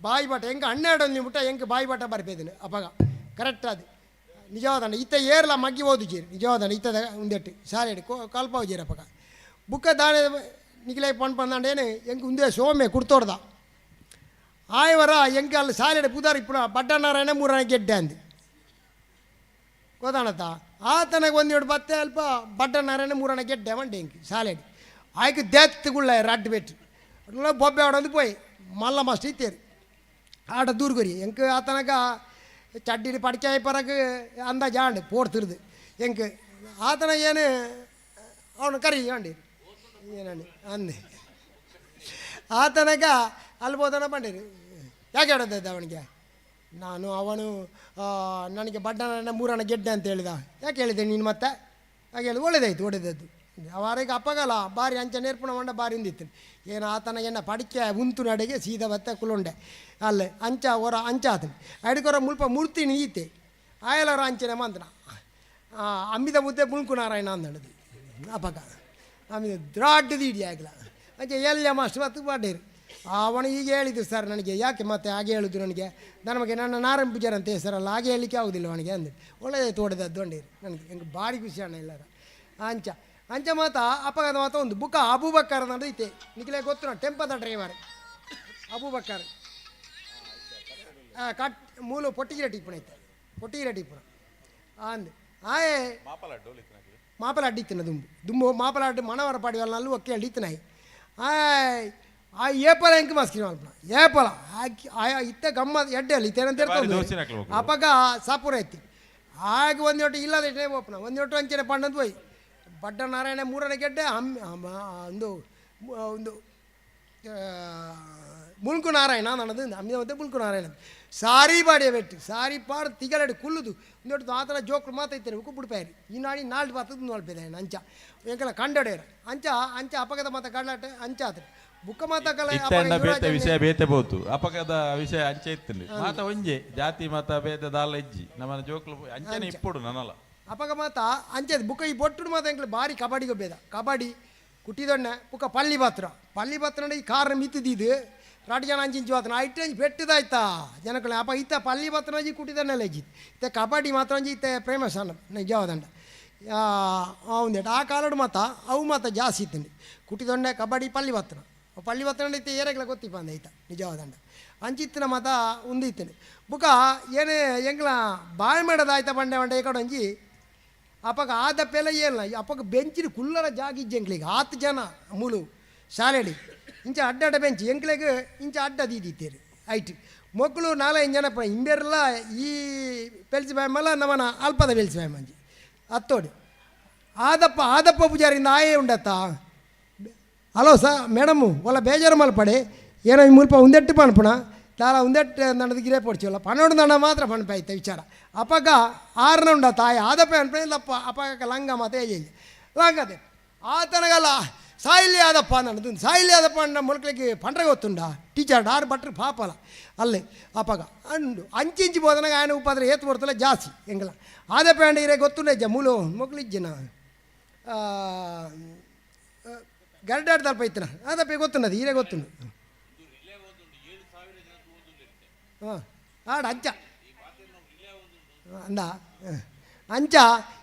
ಬಾಯಿ ಬಾಟ ಹೆಂಗೆ 12 ಮುಟ್ಟ ಹೆಂಗೆ ಬಾಯಿ ಬಾಟ ಬರ್ಪೇದನು ಅಪ್ಪಗ ಕರೆಕ್ಟ್ ಅದು ನಿಜವಾದಂಡ ಇತ್ತ ಏರ್ಲ ಮಗ್ಗಿ ಓದುಜೀರಿ ನಿಜವಾದಂಡ ಇತ್ತದ ಉಂದೆಟ್ಟು ಶಾಲೆಡು ಕಲ್ಪಾವುಜೀರಿ ಅಪ್ಪಗ ಬುಕ್ಕ ದಾನೆ ನಿಖಿಲೈ ಪಣ್ ಪಂದಾಂಡೇನು ಎಂಕ್ ಉಂದೇ ಸೋಮೆ ಕುಡ್ತೋಡ್ದ ಆಯವರ ಎಂಕ್ ಅಲ್ಲಿ ಶಾಲೆಡು ಪುದಾರ್ ಇಪ್ಪುನ ಬಡ್ಡನಾರಾಯಣ ಮೂರನೇ ಗೆಡ್ಡೆ ಅಂದು ಗೊತ್ತಾಣತ್ತ ಆತನಗೆ ಒಂದೆರಡು ಬತ್ತೆ ಅಲ್ಪ ಬಡ್ಡನಾರಾಯಣ ಮೂರನೇ ಗೆಡ್ಡೆ ಮಂಡೆ ಎಂಕ್ ಶಾಲೆಡು ಆಯ್ಕೆ ದೇತ್ತುಗುಳ್ಳ ರಡ್ಡು ಬೆಟ್ಟು ಬೊಬ್ಬೆ ಆಡೋದು ಪೋಯ್ ಮಲ್ಲ ಮಸ್ತ್ ಇತ್ತೇರಿ ಆಟ ದೂರ್ಗೊರಿ ಎಂಕ್ ಆತನಗ ಚಡ್ಡಿಡಿ ಪಡಿಕೆ ಪರಗೆ ಅಂದಾಜು ಆಂಡು ಪೋಡ್ತಿರ್ದು ಎಂಕ್ ಆತನ ಏನು ಅವನು ಕರಿ ಅಂಡಿ ಏನಂడి ಅಂದೆ ಆತನಗ ಅಲ್ಲಿ ಹೋದನ ಬಂಡೀರಿ ಯಾಕೆ ಹೇಳೋದು ಅವನಿಗೆ ನಾನು ಅವನು ನನಗೆ ಬಡ್ಡನ ಮೂರನ ಗೆಡ್ಡೆ ಅಂತ ಹೇಳಿದ ಯಾಕೆ ಹೇಳಿದೆ ನೀನು ಮತ್ತೆ ಹಾಗೆ ಹೇಳಿ ಒಳ್ಳೇದಾಯ್ತು ಒಳ್ಳೇದದ್ದು ಅವರಿಗೆ ಅಪ್ಪಗಲ್ಲ ಬಾರಿ ಅಂಚೆ ನೇರ್ಪುಣ ಮಂಡ ಬಾರಿ ಉಂದಿತ್ತು ಏನು ಆತನ ಎನ್ನ ಪಡಿಕೆ ಉಂತು ನಡೆಗೆ ಸೀದಾ ಬತ್ತ ಕುಲುಂಡೆ ಅಲ್ಲೇ ಅಂಚ ಹೊರ ಅಂಚ ಆತನ ಅಡಿಕೊರ ಮುಲ್ಪ ಮೂರ್ತಿ ನೀತೆ ಆಯಲರ ಅಂಚನೆ ಮಂತನ ಅಮ್ಮಿದ ಮುದ್ದೆ ಮುಳ್ಕು ನಾರಾಯಣ ಅಂದಣದು ಅಪ್ಪಗ ಅಮ್ಮಿದ ದ್ರಾಡ್ಡದು ಇಡಿ ಆಗಲ ಅಂಚೆ ಎಲ್ಲ ಮಾಸ್ಟರ್ ಬತ್ತು ಬಾಡೇರು ಅವನು ಈಗ ಹೇಳಿದ್ದು ಸರ್ ನನಗೆ ಯಾಕೆ ಮತ್ತೆ ಹಾಗೆ ಹೇಳುದು ನನಗೆ ನಮಗೆ ನನ್ನ ನಾರಾಯಣ ಪೂಜಾರ್ ಅಂತ ಹೆಸರಲ್ಲ ಹಾಗೆ ಹೇಳಲಿಕ್ಕೆ ಆಗೋದಿಲ್ಲ ಅವನಿಗೆ ಅಂದೆ ಒಳ್ಳೆಯದಾಯ್ತು ಹೊಡೆದದ್ದು ಅಂಡೀರಿ ನನಗೆ ಹೆಂಗೆ ಭಾರಿ ಖುಷಿ ಅಣ್ಣ ಎಲ್ಲರ ಅಂಚ ಅಂಚ ಮಾತ ಅಪ್ಪಗದ ಮಾತ ಒಂದು ಬುಕ್ಕ ಅಬೂಬಕ್ಕರ್ ಅನ್ನೋದು ಐತೆ ನಿಖಿಲೇ ಗೊತ್ತು ಟೆಂಪದ ಡ್ರೈವರ್ ಅಬೂಬಕ್ಕರ್ ಕಟ್ ಮೂಲ ಪೊಟ್ಟಿಗೆ ಟಿಪ್ಪಣ ಐತೆ ಪೊಟ್ಟಿಗೆ ಟಿಪ್ಪಣ ಅಂದು ಆಯೆ ಮಾಪಲ ಅಡ್ಡಿತ್ತಿನ ದುಂಬು ದುಂಬು ಮಾಪಲ ಅಡ್ಡು ಮಣವರ ಪಾಡಿವಲ್ಲ ನಲ್ಲು ಒಕ್ಕೆ ಅಡ್ಡಿತ್ತಿನಾಯಿ ಆಯ್ ಆ ಏಪಲ ಎಂಕ್ ಮಸ್ಕಿನ ಮಲ್ಪನ ಏಪಲ ಆಕಿ ಆಯ ಇತ್ತ ಗಮ್ಮ ಎಡ್ಡೆ ಅಲ್ಲಿ ಇತ್ತೇನಂತ ಇರ್ತದೆ ಅಪಗ ಸಾಪುರ ಐತಿ ಆಗ ಒಂದೊಟ್ಟು ಇಲ್ಲದ ಇಟ್ಟೆ ಓಪನ ಒಂದೊಟ್ಟು ಅಂಚನೆ ಪಂಡಂದು ಹೋಯ್ ಬಡ್ಡ ನಾರಾಯಣ ಮೂರನೇ ಗೆಡ್ಡೆ ಒಂದು ಒಂದು ಮುಲ್ಕು ನಾರಾಯಣ ನನ್ನದು ಅಮ್ಮಿದ ಮತ್ತೆ ಮುಲ್ಕು ನಾರಾಯಣ ಸಾರಿ ಬಾಡಿಯ ಬೆಟ್ಟು ಸಾರಿ ಪಾಡು ತಿಗಲಡು ಕುಲ್ಲುದು ಒಂದೊಟ್ಟು ಆತನ ಜೋಕ್ರು ಮಾತೈತಾರೆ ಉಕ್ಕು ಬಿಡ್ಪಾಯರಿ ಈ ನಾಡಿ ನಾಲ್ಕು ಬಾತದ್ದು ನೋಡ್ಪಿದೆ ಅಂಚ ಎಂಕಲ ಕಂಡಡೇರ ಅಂಚ ಅಂಚ ಅಪಗದ ಮಾತ ಕಳ್ಳಾಟ ಅಂಚ ಆತ ಬುಕ್ಕ ಮಾತ ಕಲ ಇತ್ತಂಡ ಬೇತೆ ವಿಷಯ ಬೇತೆ ಬೋತು ಅಪಗದ ವಿಷಯ ಅಂಚೆ ಇತ್ತಲ್ಲಿ ಮಾತ ಒಂಜೆ ಜಾತಿ ಮಾತ ಬೇತೆ ದಾಲ ಇಜ್ಜಿ ನಮ್ಮನ ಜೋಕ್ಲು ಅಂಚನೆ ಇಪ್ಪುಡು ನನ್ನಲ್ಲ ಅಪಗ ಮಾತ ಅಂಚೆ ಬುಕ್ಕ ಈ ಬೊಟ್ಟುಡು ಮಾತ ಎಂಕ್ಲೆ ಬಾರಿ ಕಬಡ್ಡಿಗೆ ಬೇದ ಕಬಡ್ಡಿ ಕುಟ್ಟಿದೊಣ್ಣೆ ಬುಕ್ಕ ಪಳ್ಳಿ ಪಾತ್ರ ಪಳ್ಳಿ ಪಾತ್ರ ಈ ಕಾರಣ ಮಿತ್ತಿದ್ದು ರಾಟಿ ಜನ ಅಂಚಿಂಚು ಆತನ ಐಟು ಅಂಚಿ ಪೆಟ್ಟದಾಯ್ತಾ ಜನಗಳು ಅಪ್ಪ ಇತ್ತ ಪಲ್ಲಿ ಪಾತ್ರ ಅಂಜಿ ಕುಟ್ಟಿದನ್ನೆಲ್ಲ ಇಜ್ಜಿತ್ತು ಇತ್ತ ಕಬಡ್ಡಿ ಮಾತ್ರ ಅಂಜಿ ಇತ್ತ ಪ್ರೇಮ ಸಣ್ಣ ನಿಜವಾದಂಡ ಒಂದೇಟ ಆ ಕಾಲಡು ಮಾತ ಅವು ಮಾತ ಜಾಸ್ತಿ ಇತ್ತಂడి ಕುಟ್ಟಿದೊಣ್ಣೆ ಕಬಡ್ಡಿ ಪಲ್ಲಿ ಪಾತ್ರ ಪಲ್ಲಿ ಪಾತ್ರ ಇತ್ತ ಏರೆಗ್ಲ ಗೊತ್ತಿಪ್ಪ ಅಂದ ಐತ ನಿಜವಾದಂಡ ಅಂಚಿತ್ತಿನ ಮಾತ ಉಂದು ಇತ್ತಂడి ಬುಕ್ಕ ಏನೇ ಎಂಗ್ಲ ಬಾಯ್ ಮಾಡೋದಾಯ್ತಾ ಬಂಡೆ ಬಂಡೆ ಈ ಕಡೆ ಅಂಜಿ ಅಪ್ಪಗ ಆದಪ್ಪೆಲ್ಲ ಏನಿಲ್ಲ ಅಪ್ಪಗ ಬೆಂಚಿನ ಕುಲ್ಲರ ಜಾಗ ಇಜ್ಜಿ ಎಂಕ್ಲಿಗೆ 10 ಜನ ಮೂಲು ಶಾಲೆಡಿ ಇಂಚ ಅಡ್ಡ ಅಡ್ಡ ಬೆಂಚ್ ಎಂಕ್ಲೆಗ್ ಇಂಚ ಅಡ್ಡ ದೀದಿತ್ತೇರಿ ಐಟ್ ಮಕ್ಕಳು 4-5 ಜನ ಇಂಬೆರ್ಲ ಈ ಪೆಲ್ಸಿ ಬಾಯಮಲ್ಲ ನಮ್ಮನ ಅಲ್ಪದ ಪೆಲ್ಸಿ ಬಾಯ್ ಮಂಜಿ ಅತ್ತೋಡಿ ಆದಪ್ಪ ಆದಪ್ಪ ಪೂಜಾರಿಂದ ಆಯೇ ಉಂಡತ್ತ. ಹಲೋ ಸರ್ ಮೇಡಮ್ಮು ಒಲ್ಲ ಬೇಜಾರು ಮಲ್ಪಡೆ ಏನೋ ಈ ಮುಲ್ಪ ಉಂದೆಟ್ಟು ಪನ್ಪುಣ ದಾಲ ಉಂದೆಟ್ಟು ನಡೆದು ಗಿರೇ ಪೊಡ್ಚಿವಲ್ಲ ಪನ್ನೊಂದು ದಂಡ ಮಾತ್ರ ಪನ್ಪಾಯ್ತ ವಿಚಾರ. ಅಪಗ ಆರನ ಉಂಡ ತಾಯಿ ಆದಪ್ಪ ಅನ್ಪೆ ಇಲ್ಲಪ್ಪ ಅಪಗ ಲಂಗ ಮಾತ ಲಂಗದೆ ಆತನಗಲ್ಲ ಸಾಯಿಲಿ ಆದಪ್ಪ ನನ್ನದು ಸಾಯಿಲಿ ಆದಪ್ಪ ಅಣ್ಣ ಮೊಳಕಲಿಗೆ ಪಂಡ್ರೆ ಗೊತ್ತುಂಡ ಟೀಚರ್ ಆರು ಭಟ್ರು ಪಾಪಲ ಅಲ್ಲೇ ಅಪಗ ಅಂಡು ಅಂಚಿಂಚಿ ಬೋದನಾಗ ఆయన ಉಪಾದ್ರೆ ಏತು ಬರ್ತಲ್ಲ ಜಾಸ್ತಿ ಎಂಗಲ ಆದಪ್ಪ ಅಂಡ ಇರೇ ಗೊತ್ತುಂಡ ಇಜ್ಜ ಮೂಲು ಮೊಕ್ಲಿಜ್ಜನ ಗರಡಾಡ್ ತಲ್ಪ ಇತ್ತನ ಆದಪ್ಪ ಗೊತ್ತುಂಡದು ಹೀರೆ ಗೊತ್ತುಂಡು. ಹಾಂ ಆಡ ಅಂಚ ಅಂದ ಅಂಚ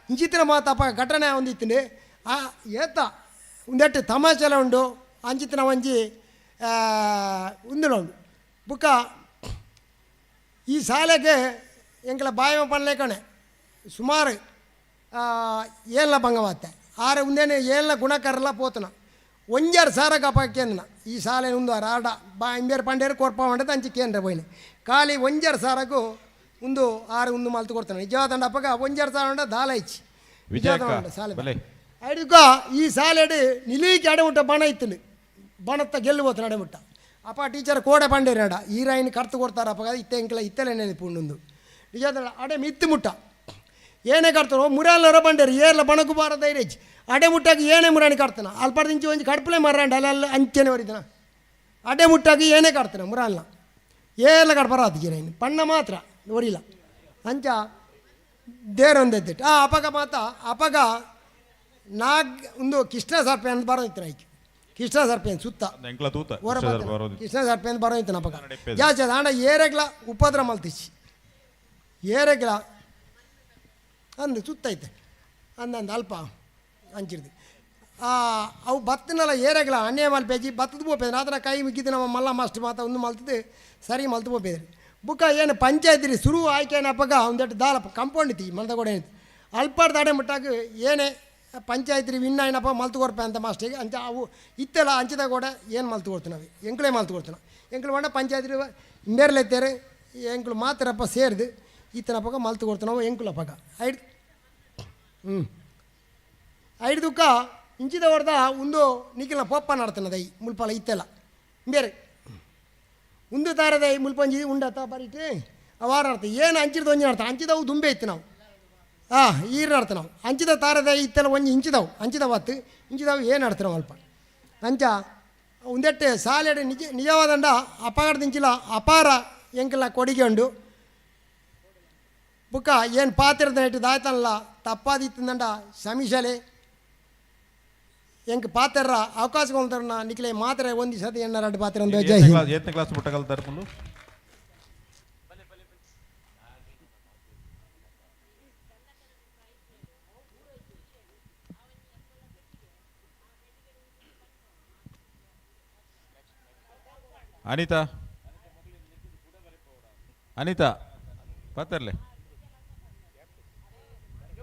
ಇಂಚಿತ್ತಿನ ಮಾತಪ್ಪ ಘಟನೆ ಒಂದಿತ್ತಿಂಡು ಆ ಏತ ಒಂದೆಟ್ಟು ತಮಾಷೆಲ ಉಂಡು ಅಂಚಿತ್ತಿನ ಒಂಜಿ ಉಂದುಲ ಉಂಡು. ಬುಕ್ಕ ಈ ಶಾಲೆಗೆ ಎಂಕಲ ಬಾಯಮ ಪನ್ಲೇಕಣೆ ಸುಮಾರು ಏಳ್ನ ಭಂಗ ಮಾತೆ ಆರೆ ಉಂದೇನೆ ಏಳ್ನ ಗುಣಕರಲ್ಲ ಪೋತನ ಒಂಜಾರು ಸಾರ ಕಾಪಾಕೇಂದನ ಈ ಶಾಲೆ ಉಂದು ಆಡ ಬಾ ಇಂಬೇರು ಪಂಡೇರು ಕೊರ್ಪ ಮಂಡದ ಅಂಚಿ ಕೇಂದ್ರ ಪೋಯಿನ ಖಾಲಿ ಒಂಜಾರು ಸಾರಕು ಒಂದು ಆರು ಒಂದು ಮಲ್ತು ಕೊಡ್ತಾನೆ ನಿಜವಾದಂಡ ಅಪ್ಪಗ ಒಂಜಾರು ಸಾರ ಉಂಡ ದಾಲ ಇಚ್ಚಿ ವಿಜಯಕ್ಕ ಸಾಲೆ ಬಲೆ ಅಡ್ಕ ಈ ಸಾಲೆಡು ನಿಲೀకి ಅಡೆಮುಟ್ಟ ಬಣ ಇತ್ತು ಬಣತ್ತ ಗೆಲ್ಲು ಹೋತನ ಅಡೆಮುಟ್ಟ ಅಪ್ಪ ಟೀಚರ್ ಕೋಡೆ ಪಂಡೇರಿ ಅಡ ಈ ರಾಯಿನ ಕರ್ತು ಕೊಡ್ತಾರೆ ಅಪ್ಪ ಇತ್ತೆ ಎಂಕಲ ಇತ್ತಲೆ ನೆನಪು ನಿಜವಾದ ಅಡೆ ಮಿತ್ತು ಮುಟ್ಟ ಏನೇ ಕಟ್ತಾರೋ ಮುರಾಲರ ಬಂಡೇರಿ ಏರ್ಲ ಬಣಕು ಬಾರ ಧೈರ್ಯ ಅಡೆ ಮುಟ್ಟಾಗಿ ಏನೇ ಮುರಾಣಿ ಕಟ್ತಾನ ಅಲ್ಪರ್ದಿಂಚಿ ಒಂಜಿ ಕಡ್ಪಲೆ ಮರಾಂಡ ಅಲ್ಲ ಅಂಚನೆ ಬರಿತಾನ ಅಡೆ ಮುಟ್ಟಾಗಿ ಏನೇ ಕಟ್ತಾನ ಮುರಾಲ್ನ ಏರ್ಲ ಕಡ್ಪರ ಆತು ಜಿರೈನ್ ಪಣ್ಣ ಮಾತ್ರ ಒರಿಲ್ಲ ಅಂಚ ದೇರೊಂದೆದ್ದಿಟ್ಟು ಆ ಅಪಗ ಮಾತ ಅಪಗ ನಾಗ್ ಒಂದು ಕೃಷ್ಣ ಸರ್ಪೆ ಅಂತ ಬರೋದಿತ್ತು ಐಕ್ ಕೃಷ್ಣ ಸರ್ಪೆ ಸುತ್ತ ಎಂಕ್ಲ ತೂತ ಹೊರ ಕೃಷ್ಣ ಸರ್ಪ ಬರೋದಿತ್ತು. ಕೃಷ್ಣ ಸರ್ಪೆ ಅಂತ ಬರೋದಿತ್ತು ಅಪಗ ಜಾಸ್ತಿ ಆಂಡ ಏರೆಗ್ಲ ಉಪದ್ರ ಮಲ್ತಿಚ್ಚಿ ಏರೆಗ್ಲ ಅಂದು ಸುತ್ತೈತೆ ಅಂದಂದು ಅಲ್ಪ ಅಂಚಿರ್ದು ಅವು ಬತ್ತನಲ್ಲ ಏರೆಗ್ಲ ಅನ್ಯಾಯ ಮಲ್ಪೇಜಿ ಬತ್ತದ ಪೋಪೇದ್ರು ಆತರ ಕೈ ಮಿಕ್ಕಿದ್ದು ನಮ್ಮ ಮಲ್ಲ ಮಾಸ್ಟರ್ ಮಾತ ಒಂದು ಮಲ್ತದ್ದು ಸರಿ ಮಲ್ತು ಪೋಪೇದ್ರು ಬುಕ್ಕ ಏನು ಪಂಚಾಯತ್ ರೀ ಸುರು ಆಯ್ಕೆನ ಅಪ್ಪಗ ಒಂದೆಟ್ಟು ದಾಲ ಕಂಪೌಂಡ್ ಇತ್ತು ಮಲ್ದ ಕೂಡ ಏನಿತ್ತು ಅಲ್ಪಾರ್ದ ಅಡೆ ಮುಟ್ಟಾಗ ಏನೇ ಪಂಚಾಯತ್ ರೀ ವಿನ್ అయినಪ್ಪ ಮಲ್ತು ಕೊರ್ಪೆ ಅಂತ ಮಾಸ್ಟರ್ಗೆ ಅಂಚ ಅವು ಇತ್ತೆಲ್ಲ ಅಂಚಿದ ಕೂಡ ಏನು ಮಲ್ತು ಕೊಡ್ತೀವಿ ಎಂಕ್ಲೇ ಮಲ್ತು ಕೊಡ್ತೀವಿ ಎಂಕ್ಲು వంಡ ಪಂಚಾಯತ್ ರೀ ಇಂಬೇರ್ಲೆತ್ತೇರು ಎಂಕ್ಲು ಮಾತ್ರಪ್ಪ ಸೇರಿದು ಇತ್ತನಪ್ಪಗ ಮಲ್ತು ಕೊಡ್ತೀವಿ ಎಂಕುಲಪ್ಪಗ ಐಡ್ ಹ್ಞೂ ಐಡ್ದುಕ್ಕ ಇಂಚಿದ ಹೊಡೆದ ಒಂದು ನಿಖಿಲ್ನ ಪೊಪ್ಪ ನಡ್ತನದೈ ಮುಲ್ಪಲ ಇತ್ತೆಲ್ಲ ಬೇರೆ ಉಂದು ತಾರದೈ ಮುಲ್ಪಂಜಿ ಉಂಡತ್ತ ಬರೀಟ್ ವಾರ ನಡ್ತ ಏನು ಅಂಚಿದ ಒಂಜಿ ನಡ್ತ ಅಂಚಿದವು ದುಂಬೆ ಇತ್ತು ನಾವು ಹಾಂ ಈರು ನಡ್ತ ನಾವು ಅಂಚಿದ ತಾರದೈ ಇತ್ತೆಲ್ಲ ಒಂಜಿ ಇಂಚಿದವು ಅಂಚಿದ ಹೊತ್ತು ಇಂಚಿದವು ಏನು ನಡ್ತ ನಾವು ಅಲ್ಪ ಅಂಚ ಒಂದೆಟ್ಟು ಸಾಲೆಡ್ ನಿಜ ನಿಜವಾದಂಡ ಅಪಾರದಿಂಚಿಲ ಅಪಾರ ಎಂಕಲ ಕೊಡುಗೆ ಉಂಡು. ಬುಕ್ಕ ಏನು ಪಾತ್ರದ ನೆಟ್ಟು ದಾಯ್ತಲ್ಲ ತಪ್ಪಾದಿತ್ತಂದಂಡ ಸಮೀಶಲೆ ಎಂಕ್ ಪಾತ್ರರ ಅವಕಾಶ ಕೊಂತಾರನ ನಿಕ್ಲೆ ಮಾತ್ರ ಒಂದು ಸತಿ ಎಣ್ಣ ಎರಡು ಪಾತ್ರ ಒಂದು ಜೈ ಹಿಂದ್. ಏತ್ನೇ ಕ್ಲಾಸ್ ಮುಟ್ಟ ಕಲ್ತಾರ ಮುಲ್ಲು? ಅನಿತಾ ಅನಿತಾ ಪಾತ್ರಲೆ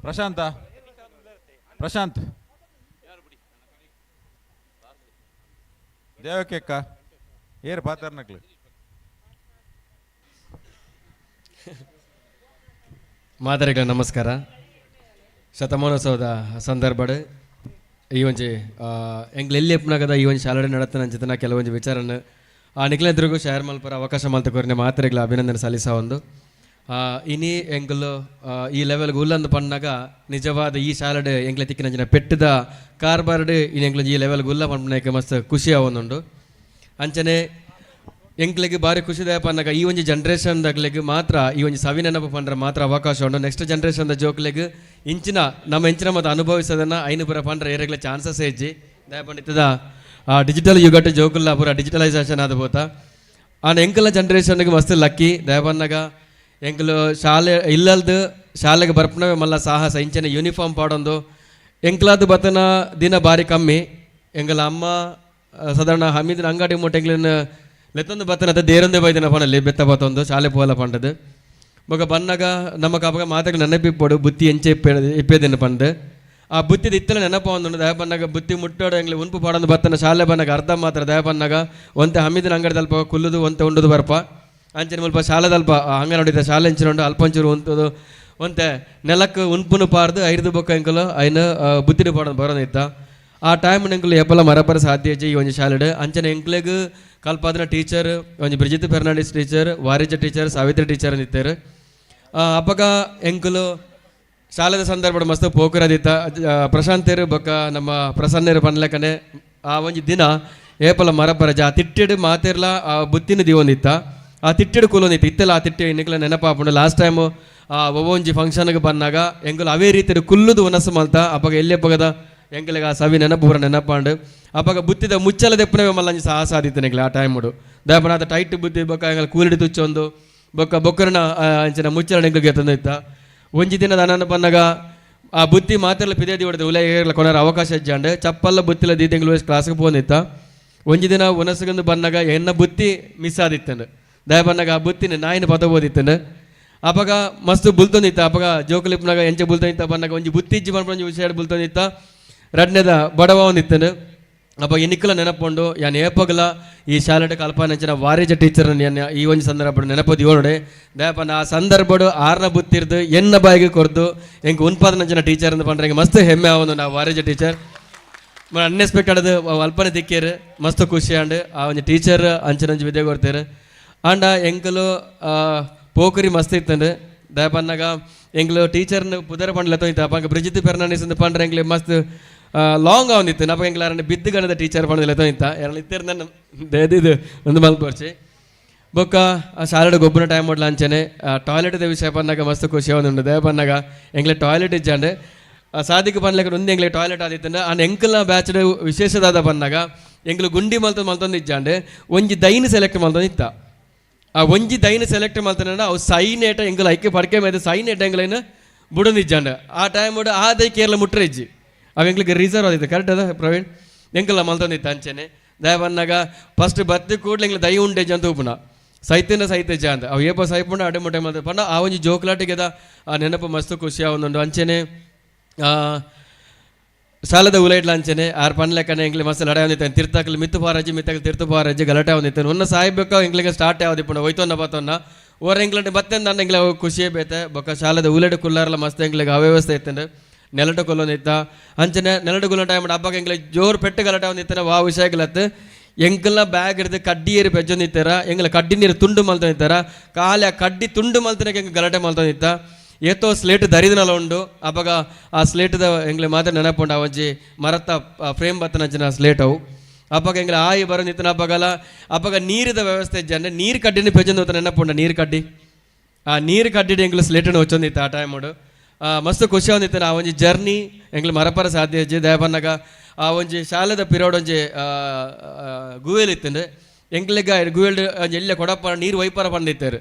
ಪ್ರಶಾಂತ ಪ್ರಶಾಂತ್ ದೇವಕ್ಕೆಕ್ಕ ಏರು ಪಾತ್ರನಕ್ಲು. ಮಾದರಿಗಳ ನಮಸ್ಕಾರ. ಶತಮಾನೋತ್ಸವದ ಸಂದರ್ಭಡ್ ಈ ಒಂಜಿ ಎಂಕ್ಲು ಎಲ್ಲಿ ಎಪ್ಪುನಗದ ಈ ಒಂಜಿ ಶಾಲೆ ನಡತನ ಅಂಚಿತನ ಕೆಲವೊಂಜಿ ವಿಚಾರನ ಆ ನಿಕ್ಲೆದ್ರಿಗೂ ಶೇರ್ ಮಲ್ಪರ ಅವಕಾಶ ಮಲ್ತಕೊರ್ನೆ ಮಾತ್ರೆಗಳ ಅಭಿನಂದನೆ ಸಲ್ಲಿಸ ಒಂದು ಇನಿ ಎಂಕುಲು ಈ ಲೆವೆಲ್ಗೆ ಉಲ್ಲಂದು ಪಣ್ಣಾಗ ನಿಜವಾದ ಈ ಶಾಲೆಡ್ ಎಂಕ್ಲೆ ತಿಕ್ಕಿನಂಚಿನ ಪೆಟ್ಟದ ಕಾರ್ಬಾರ್ಡ್ ಇನಿ ಎಂಕ್ಲು ಈ ಲೆವೆಲ್ಗೆ ಉಲ್ಲ ಪನ್ಪುನಕ್ಕೆ ಮಸ್ತ್ ಖುಷಿ ಆವೊಂದುಂಡು. ಅಂಚನೆ ಎಂಕ್ಲೆಗ್ ಬಾರಿ ಖುಷಿದಾಯ ಪನ್ನಾಗ ಈ ಒಂಜಿ ಜನ್ರೇಷನ್ ದಕ್ಲೆಗ್ ಮಾತ್ರ ಈ ಒಂಜಿ ಸವಿ ನೆನಪು ಪಂಡ್ರೆ ಮಾತ್ರ ಅವಕಾಶ ಉಂಡು. ನೆಕ್ಸ್ಟ್ ಜನ್ರೇಷನ್ the ಜೋಕ್ಲೆಗ್ ಇಂಚಿನ ನಮ್ಮ ಇಂಚಿನ ಮತ್ತು ಅನುಭವಿಸೋದನ್ನ ಐನು ಪುರ ಪಂಡ್ರೆ ಏರೆಗ್ಲ ಚಾನ್ಸಸ್ ಹೆಚ್ಚಿ ದಯ ಪಂಡಿತದ ಆ ಡಿಜಿಟಲ್ ಯುಗಟ್ ಜೋಕುಲ್ಲ ಪೂರ ಡಿಜಿಟಲೈಸೇಷನ್ ಆದ ಪೋತ ಆಂಡ ಎಂಕಲ ಜನ್ರೇಷನ್ಗೆ ಮಸ್ತ್ ಲಕ್ಕಿ ದಯ ಪನ್ನಾಗ ಎಂಕಲು ಶಾಲೆ ಇಲ್ಲಲ್ದು ಶಾಲೆಗೆ ಬರ್ಪನವೇ ಮಲ್ಲ ಸಾಹಸ ಇಂಚಿನ ಯೂನಿಫಾರ್ಮ್ ಪಾಡೊಂದು ಎಂಕ್ಲಾದ ಬತನ ದಿನ ಬಾರಿ ಕಮ್ಮಿ. ಎಂಕಲ ಅಮ್ಮ ಸಾಧಾರಣ ಹಮೀದಿನ ಅಂಗಡಿ ಮುಟ್ಟ ಎಂಕ್ಲೆನ್ ಲೆತ್ತೊಂದು ಬತ್ತನ ದೇರೊಂದೇ ಬೈದಿನ ಪಣಲ್ಲಿ ಬೆತ್ತ ಬತ್ತೊಂದು ಶಾಲೆ ಪೋಲ ಪಂಡದು ಬೊಕ ಬನ್ನಾಗ ನಮ್ಮ ಕಾಪಗ ಮಾತೆಗ್ ನೆನಪಿಪ್ಪೋಡು ಬುತ್ತಿ ಎಂಚೆ ಇಪ್ಪೇದಿನ ಪಂದು ಆ ಬುತ್ತಿದ ಇತ್ತಲ ನೆನಪ ಒಂದು ದಯ ಬನ್ನಾಗ ಬುತ್ತಿ ಮುಟ್ಟೋಡು ಎಂಗ್ಲೆ ಉನ್ಪು ಪಾಡೊಂದು ಬತ್ತನ ಶಾಲೆ ಬನ್ನಾಗ ಅರ್ಧ ಮಾತ್ರ ದಯ ಬನ್ನಾಗ ಒಂತೆ ಹಮೀದಿನ ಅಂಗಡಿ ತಲ್ಪ ಕುಲ್ಲುದು ಒಂತೆ ಉಂಡುದು ಬರ್ಪ ಅಂಚಿನ ಮುಲ್ಪ ಶಾಲೆದಲ್ಪ ಅಂಗನವಾಡಿದ ಶಾಲೆ ಅಂಚಿನ ಉಂಡು ಅಲ್ಪಂಚೂರು ಉಂತುದು ಒಂತೆ ನೆಲಕ್ಕೆ ಉನ್ಪುನು ಪಾರ್ದು ಐದು ಬೊಕ್ಕ ಎಂಕುಲು ಐನ ಬುದ್ಧಿಡು ಪಾಡೋದು ಬರೋದಿತ್ತ. ಆ ಟೈಮ್ ಎಂಕುಲು ಏಪಲ ಮರಪರ ಸಾಧ್ಯ ಇಜ್ಜಿ ಈ ಒಂಜಿ ಶಾಲೆಡ್. ಅಂಚನೆ ಎಂಕ್ಲೆಗ್ ಕಲ್ಪಾದಿನ ಟೀಚರ್ ಒಂಜಿ Brijit Fernandes teacher, Varija teacher, Savitri teacher ಅಂದಿತ್ತೇರು. ಅಪಗ ಎಂಕುಲು ಶಾಲೆದ ಸಂದರ್ಭಡ್ ಮಸ್ತ್ ಪೋಕುರದಿತ್ತ. ಪ್ರಶಾಂತೇರು ಬೊಕ್ಕ ನಮ್ಮ ಪ್ರಸನ್ನೇರು ಪನ್ಲೆಕನೆ ಆ ಒಂಜಿ ದಿನ ಏಪಲ ಮರಪರಜ ಆ ತಿಟ್ಟಿಡು ಮಾತೆರ್ಲ ಆ ಬುತ್ತಿನ ದಿವೊಂದಿತ್ತ, ಆ ತಿಟ್ಟಿಡು ಕೂಲೊಂದಿತ್ತು. ಇತ್ತೆಲ್ಲ ಆ ತಿಟ್ಟಿ ಇನ್ನಿಕ್ಲ ನೆನಪಾಪುಂಡು. ಲಾಸ್ಟ್ ಟೈಮ್ ಆ ಒವ್ವೊಂಜಿ ಫಂಕ್ಷನ್ಗೆ ಬಂದಾಗ ಎಂಕುಲು ಅವೇ ರೀತಿಯ ಕುಲ್ಲುದು ಒನಸು ಮಲ್ತ. ಅಪಗ ಎಲ್ಲಿ ಪಗದ ಎಂಕಲಿಗೆ ಆ ಸವಿ ನೆನಪು ಪೂರ ನೆನಪಾಂಡು. ಅಪಗ ಬುತ್ತಿದ ಮುಚ್ಚಲ ದೆಪ್ಪನವೇ ಮಲ್ಲಂಜಿ ಸಾಹಸ ಆದಿತ್ತು ಎಂಕ್ಲೆ ಆ ಟೈಮುಡು. ದಾಯಪನ ಆತ ಟೈಟ್ ಬುದ್ಧಿ ಬೊಕ್ಕ ಎಂಕಲ್ ಕೂಲಿಡಿ ತುಚ್ಚೊಂದು ಬೊಕ್ಕ ಬೊಕ್ಕರನ ಅಂಚಿನ ಮುಚ್ಚಲ ಎಂಕಲ್ಗೆ ತಂದಿತ್ತ. ಒಂಜಿ ದಿನದ ಅನನ ಬಂದಾಗ ಆ ಬುತ್ತಿ ಮಾತೆಲ್ಲ ಪಿದೇದಿ ಹೊಡೆದು ಉಲೆ ಕೊನರ ಅವಕಾಶ ಇಜ್ಜಾಂಡು ಚಪ್ಪಲ್ಲ ಬುತ್ತಿಲ ದೀದೆಂಗ್ಲು ಕ್ಲಾಸ್ಗೆ ಪೋಂದಿತ್ತ. ಒಂಜಿ ದಿನ ಒನಸಗಂದು ಬಂದಾಗ ಎನ್ನ ಬುತ್ತಿ ಮಿಸ್ ಆದಿತ್ತಂಡು. ದಯ ಬಂದಾಗ ಆ ಬುತ್ತಿನ ನಾಯಿನ ಪದ ಓದಿತ್ತಂಡು. ಅಪಗ ಮಸ್ತ್ ಬುಲ್ತೊಂದಿತ್ತ. ಅಪಗ ಜೋಕುಲಿಪ್ನಾಗ ಎಂಚ ಬುಲ್ತೊಂದಿತ್ತ ಬಂದಾಗ ಒಂಜಿ ಬುತ್ತಿ ಇಜ್ಜಿ ಪನ್ಪುನ ಒಂಜಿ ವಿಷಯ ಬುಲ್ತೊಂದಿತ್ತ. ರಡ್ನೆದ ಬಡವ ಒಂದಿತ್ತಂಡು. ಅಪಗ ಎನಿಕಲ ನೆನಪುಂಡು ಯಾನ್ ಏಪಗಲ ಈ ಶಾಲೆಡ್ ಕಲ್ಪನೆಂಚಿನ ವಾರಿಜ ಟೀಚರ್ ಈ ಒಂಜಿ ಸಂದರ್ಭಡ್ ನೆನಪು ದಿವೊಡೆ. ದಯಪನ ಆ ಸಂದರ್ಭಡು ಆರ್ನ ಬುತ್ತಿರ್ದು ಎನ್ನ ಬಾಯಿಗೆ ಕೊರ್ದು ಎಂಕ್ ಉನ್ಪಾದನಂಚಿನ ಟೀಚರ್ ಅಂದ್ ಪಂಡ್ರೆ ಎಂಕ್ ಮಸ್ತ್ ಹೆಮ್ಮೆ ಆವೊಂದು ಆ ವಾರಿಜ ಟೀಚರ್. ಅನ್ಎಕ್ಸ್ಪೆಕ್ಟೆಡ್ ಅಲ್ಪನೆ ದಿಕ್ಕೇರು ಮಸ್ತ್ ಖುಷಿ ಆಂಡ್ ಆ ಒಂಜಿ ಟೀಚರ್ ಅಂಚಿನಂಚಿ ವಿದ್ಯೆ ಕೊಡ್ತೇರು. ಆಂಡ ಎಂಕುಲು ಪೋಕರಿ ಮಸ್ತ್ ಇತ್ತಂಡು. ದಯಪನ್ನಾಗ ಎಂಕ್ಲು ಟೀಚರ್ನ ಪುದರ್ ಪಂಡ್ಲೆ ತೊಯ್ತ. ಅಪಗ ಬ್ರಿಜಿತ್ ಫೆರ್ನಾಂಡಿಸ್ ಅಂದ್ ಪಂಡ್ರೆ ಎಂಕ್ಲೆ ಮಸ್ತ್ ಲಾಂಗ್ ಆವೊಂದಿತ್ತು. ಅಪಗ ಎಂಕ್ಲ ಅರನ ಬಿದ್ದು ಗಣದ ಟೀಚರ್ ಪಂಡ್ಲೆ ತೊಯ್ತ ಎರನ್ ಇತ್ತೆರ್ ನನ್ನ ದಯದಿದ್ದು ಒಂದು ಮಲ್ಪೊರ್ಚಿ. ಬೊಕ್ಕ ಆ ಶಾಲೆಡ್ ಗೊಬ್ಬರ ಟೈಮ್ ಒಡ್ಲ ಅಂಚನೆ ಟಾಯ್ಲೆಟ್ದ ವಿಷಯ ಪನ್ನಾಗ ಮಸ್ತ್ ಖುಷಿ ಆವೊಂದುಂಡು. ದಯ ಪನ್ನಾಗ ಎಂಕ್ಲೆ ಟಾಯ್ಲೆಟ್ ಇಜ್ಜಾಂಡ್ ಸಾದಿಗೆ ಪನ್ಲೆಕ ಒಂದು ಎಂಕ್ಲೆ ಟಾಯ್ಲೆಟ್ ಆದಿತ್ತಂಡ. ಆಂಡ ಎಂಕಲ್ನ ಬ್ಯಾಚ್ಡ್ ವಿಶೇಷದಾದ ಪನ್ನಾಗ ಎಂಕ್ಲು ಗುಂಡಿ ಮಲ್ತೊಂದು ಇಜ್ಜಾಂಡ್ ಒಂಜಿ ದೈನ್ ಸೆಲೆಕ್ಟ್ ಮಲ್ತೊಂದಿತ್ತ. ಆ ಒಂಜಿ ದೈನ್ ಸೆಲೆಕ್ಟ್ ಮಲ್ತನ ಅವು ಸೈನೇಟ ಎಂಕುಲು ಐಕೆ ಪಡ್ಕೆ ಮೇಲೆ ಸೈನೇಟ ಎಂಕ್ಲೈನ್ ಬುಡೊಂದಿಜ್ಜಾಂಡ್. ಆ ಟೈಮ್ ಆ ದೈ ಕೇರಳ ಮುಟ್ರೆ ಇಜ್ಜಿ ಅವು ಎಂಕ್ಲಿಗೆ ರಿಸರ್ವ್ ಆದಿತ್ತು. ಕರೆಕ್ಟ್ ಅದ ಪ್ರವೀಣ್? ಎಂಕುಲ ಮಲ್ತೊಂದಿತ್ತು ಅಂಚನೆ. ದಯ ಪನ್ನಾಗ ಫಸ್ಟ್ ಬತ್ತಿ ಕೂಡ್ಲೆ ಎಂಕ್ಲೆ ದೈ ಉಂಡೇಜ್ ಅಂತ ಉಪ್ಪುನ ಸೈತಿನ ಸೈತೆ ಅಂದ ಅವು ಏಪ ಸೈಪುಂಡ ಅಡೆ ಮುಟ್ಟೆ ಮಲ್ತ ಪಂಡ ಆ ಒಂಜಿ ಜೋಕ್ಲಾಟಿಗೆದ ಆ ನೆನಪು ಮಸ್ತ್ ಖುಷಿ ಆವೊಂದುಂಡು. ಅಂಚನೆ ಶಾಲೆದ ಉಲೈಟ್ಲ ಅಂಚನೆ ಆರ್ ಪನ್ಲೆಕ್ಕನೆ ಎಂಕ್ಲೆ ಮಸ್ತ್ ಲಡಾಯಿ ಒಂದಿತ್ತು. ತಿರ್ತಕಲ್ ಮಿತ್ತು ಪಾರಜ್ಜಿ ಮಿತ್ತಕಲ್ ತಿರ್ತು ಪಾರಜ್ಜಿ ಗಲಾಟೆ ಒಂದಿತ್ತು. ಒನ್ನ ಸಾಯ್ಬೇಕ ಎಂಕ್ಲಿಗೆ ಸ್ಟಾರ್ಟ್ ಯಾವ್ದಿಪ್ಪುಂಡ ಒಯ್ತೊನ್ನ ಬತ್ತೊನ್ನ ಓರ್ ಎಂಕ್ಲಂಟೆ ಬತ್ತೆಂದ ಅಂಡ ಎಂಕ್ಲೆ ಅವು ಖುಷಿಯೇ ಬೇತೆ. ಬೊಕ್ಕ ಶಾಲೆದ ಉಲೈಟ್ ಕುಲ್ಲಾರ್ಲ ಮಸ್ತ್ ಎಂಕ್ಲೆಗ್ ಅವ್ಯವಸ್ಥೆ ಇತ್ತಂಡು. ನೆಲಟ ಕೊಲ್ಲೊಂದಿತ್ತ. ಅಂಚನೆ ನೆಲಟ ಕೊಲ್ಲೋ ಟೈಮ್ ಹಬ್ಬಕ್ಕೆ ಎಂಕ್ಲೆ ಜೋರು ಪೆಟ್ಟು ಗಲಾಟೆ ಒಂದಿತ್ತನ ವಾ ವಿಷಯಗಳತ್ತು ಎಂಕಲ್ನ ಬ್ಯಾಗ್ ಹಿಡಿದು ಕಡ್ಡಿ ಏರಿ ಪೆಜ್ಜೊಂದಿತ್ತಾರ. ಎಂಗ್ಲ ಕಡ್ಡಿ ನೀರು ತುಂಡು ಮಲ್ತೊಂದಿತ್ತಾರ. ಖಾಲಿ ಆ ಕಡ್ಡಿ ತುಂಡು ಮಲ್ತನಕ್ಕೆ ಎಂಕ್ ಗಲಾಟೆ ಮಲ್ತೊಂದಿತ್ತ. ಏತೋ ಸ್ಲೇಟ್ ದರಿದನಲ ಉಂಡು. ಅಪಗ ಆ ಸ್ಲೇಟ್ದ ಎಂಗ್ಲೆ ಮಾತ್ರ ನೆನಪುಂಡು. ಆ ಒಂಜಿ ಮರತ್ತ ಫ್ರೇಮ್ ಬತ್ತನಂಚಿನ ಸ್ಲೇಟ್ ಅವು. ಅಪಗ ಎಂಗ್ಲೆ ಆಯಿ ಬರೋದಿತ್ತನ ಅಪಗಲ ಅಪಗ ನೀರಿದ ವ್ಯವಸ್ಥೆ ಇಜ್ಜಂಡೆ ನೀರು ಕಡ್ಡಿನ ಪೆಜ್ಜೊಂದು ನೆನಪುಂಡು. ನೀರು ಕಡ್ಡಿ ಆ ನೀರು ಕಡ್ಡಿ ಎಂಗ್ಲು ಸ್ಲೇಟನ್ನು ವಚ್ಚೊಂದಿತ್ತು ಆ ಟೈಮುಡು. ಮಸ್ತ್ ಖುಷಿ ಆವೊಂದಿತ್ತು. ಆ ಒಂಜಿ ಜರ್ನಿ ಎಂಕ್ಲು ಮರಪರ ಸಾಧ್ಯ ಇಜ್ಜಿ. ದಯಪನ್ನಗ ಆ ಒಂಜಿ ಶಾಲೆದ ಪಿರಿಯಡ್ ಒಂಜಿ ಗುವೆಲ್ ಇತ್ತಂಡು. ಎಂಕ್ಲೆಗ್ ಗುವೆಲ್ ಒಂಜಿ ಎಲ್ಯ ಕೊಡಪ್ಪ ನೀರು ವೈಪರ ಪಂಡಿತ್ತೇರು.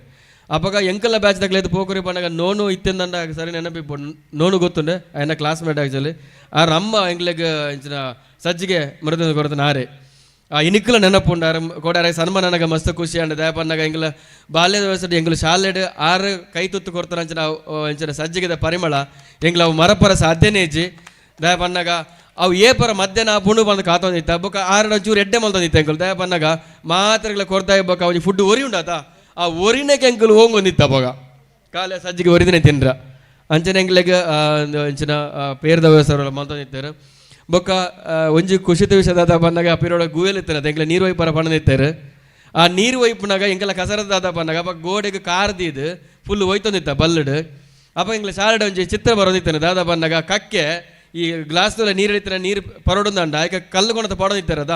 ಅಪಗ ಎಂಕಲ್ಲ ಬ್ಯಾಚ್ ತಗ್ಲೇದು ಪೋಕುರಿ ಪನ್ನಗ ನೋನು ಇತ್ತಿಂದಂಡ ಸರಿ ನೆನಪಿಪ್ಪು ನೋನು ಗೊತ್ತುಂಡೆ ಆಯ್ನ ಕ್ಲಾಸ್ಮೇಟ್ ಆ್ಯಕ್ಚುಲಿ. ಆ ರಮ್ಮ ಎಂಕ್ಲೆಗ್ ಇಂಚಿನ ಸಜ್ಜಿಗೆ ಮೃದು ಕೊರತ ನಾರೆ ಆ ಇನಿಕ್ಲ ನೆನಪುಂಡು. ಆರ್ ಕೋಡಾರೆ ಸನ್ಮಾನಗ ಮಸ್ತ್ ಖುಷಿ ಅಂಡ್. ದಯಪನ್ನಗ ಎಂಕ್ಲ ಬಾಲ್ಯದ ವ್ಯವಸ್ಥೆ ಎಂಕ್ಲು ಶಾಲೆಡ್ ಆರು ಕೈ ತುತ್ತು ಕೊಡ್ತಾರ ಅಂಚಿನ ಇಂಚಿನ ಸಜ್ಜಿಗೆದ ಪರಿಮಳ ಎಂಕ್ಲ ಅವು ಮರಪರ ಸಾಧ್ಯನೇ ಇಜ್ಜಿ. ದಯಪನ್ನಗ ಅವು ಏಪರ ಮಧ್ಯಾಹ್ನ ಪುಂಡು ಬಂದು ಕಾತೊಂದಿತ್ತ. ಬೊಕ್ಕ ಆರಡ ಚೂರು ಎಡ್ಡೆ ಮಲ್ತೊಂದಿತ್ತ ಎಂಕುಲು. ದಯಪನ್ನಗ ಮಾತ್ರೆಗಳ ಕೊರ್ತಾಯಿ ಬೊಕ್ಕ ಅವು ಫುಡ್ ಒರಿ ಉಂಡಾತ ಆ ಒರಿನಕ್ಕೆ ಎಂಕುಲು ಓಂಗೊಂದಿತ್ತ. ಅವಾಗ ಕಾಲ ಸಜ್ಜಿಗೆ ಒರಿದಿನ ತಿಂದ್ರ ಅಂಚನೆ ಎಂಕ್ಲೆಗ್ ಇಂಚಿನ ಪೇರ್ದ ವ್ಯವಸ್ಥೆ ಮಲ್ತೊಂದಿತ್ತಾರೆ. ಬೊಕ್ಕ ಒಂಜಿ ಖುಷಿತ ವಿಷಯದಾದ ಬಂದಾಗ ಆ ಪಿರೋಡ ಗುವೆಲ್ ಇತ್ತನದ ಎಂಕ್ಲೆ ನೀರು ವೈಪರ ಪಣ್ಣದಿತ್ತಾರೆ. ಆ ನೀರು ವೈಪುನಾಗ ಎಂಕೆಲ್ಲ ಕಸರದಾದ ಬಂದಾಗ ಅಪ್ಪ ಗೋಡೆಗೆ ಕಾರ್ದಿದ್ದು ಫುಲ್ ಒಯ್ತೊಂದಿತ್ತ ಬಲ್ಲಡ್. ಅಪ್ಪ ಎಂಕ್ಲೆ ಶಾಲೆಡ್ ಒಂಜಿ ಚಿತ್ರ ಬರೋದಿತ್ತಾನೆ ದಾದ ಬಂದಾಗ ಕಕ್ಕೆ ಈ ಗ್ಲಾಸ್ ನೀರು ಹಿಡಿತಾನೆ ನೀರು ಪರೋಡೊಂದಂಡ ಆಯ್ಕೆ ಕಲ್ಲು ಕೊಣತ ಪಾಡೋದಿತ್ತಾರದ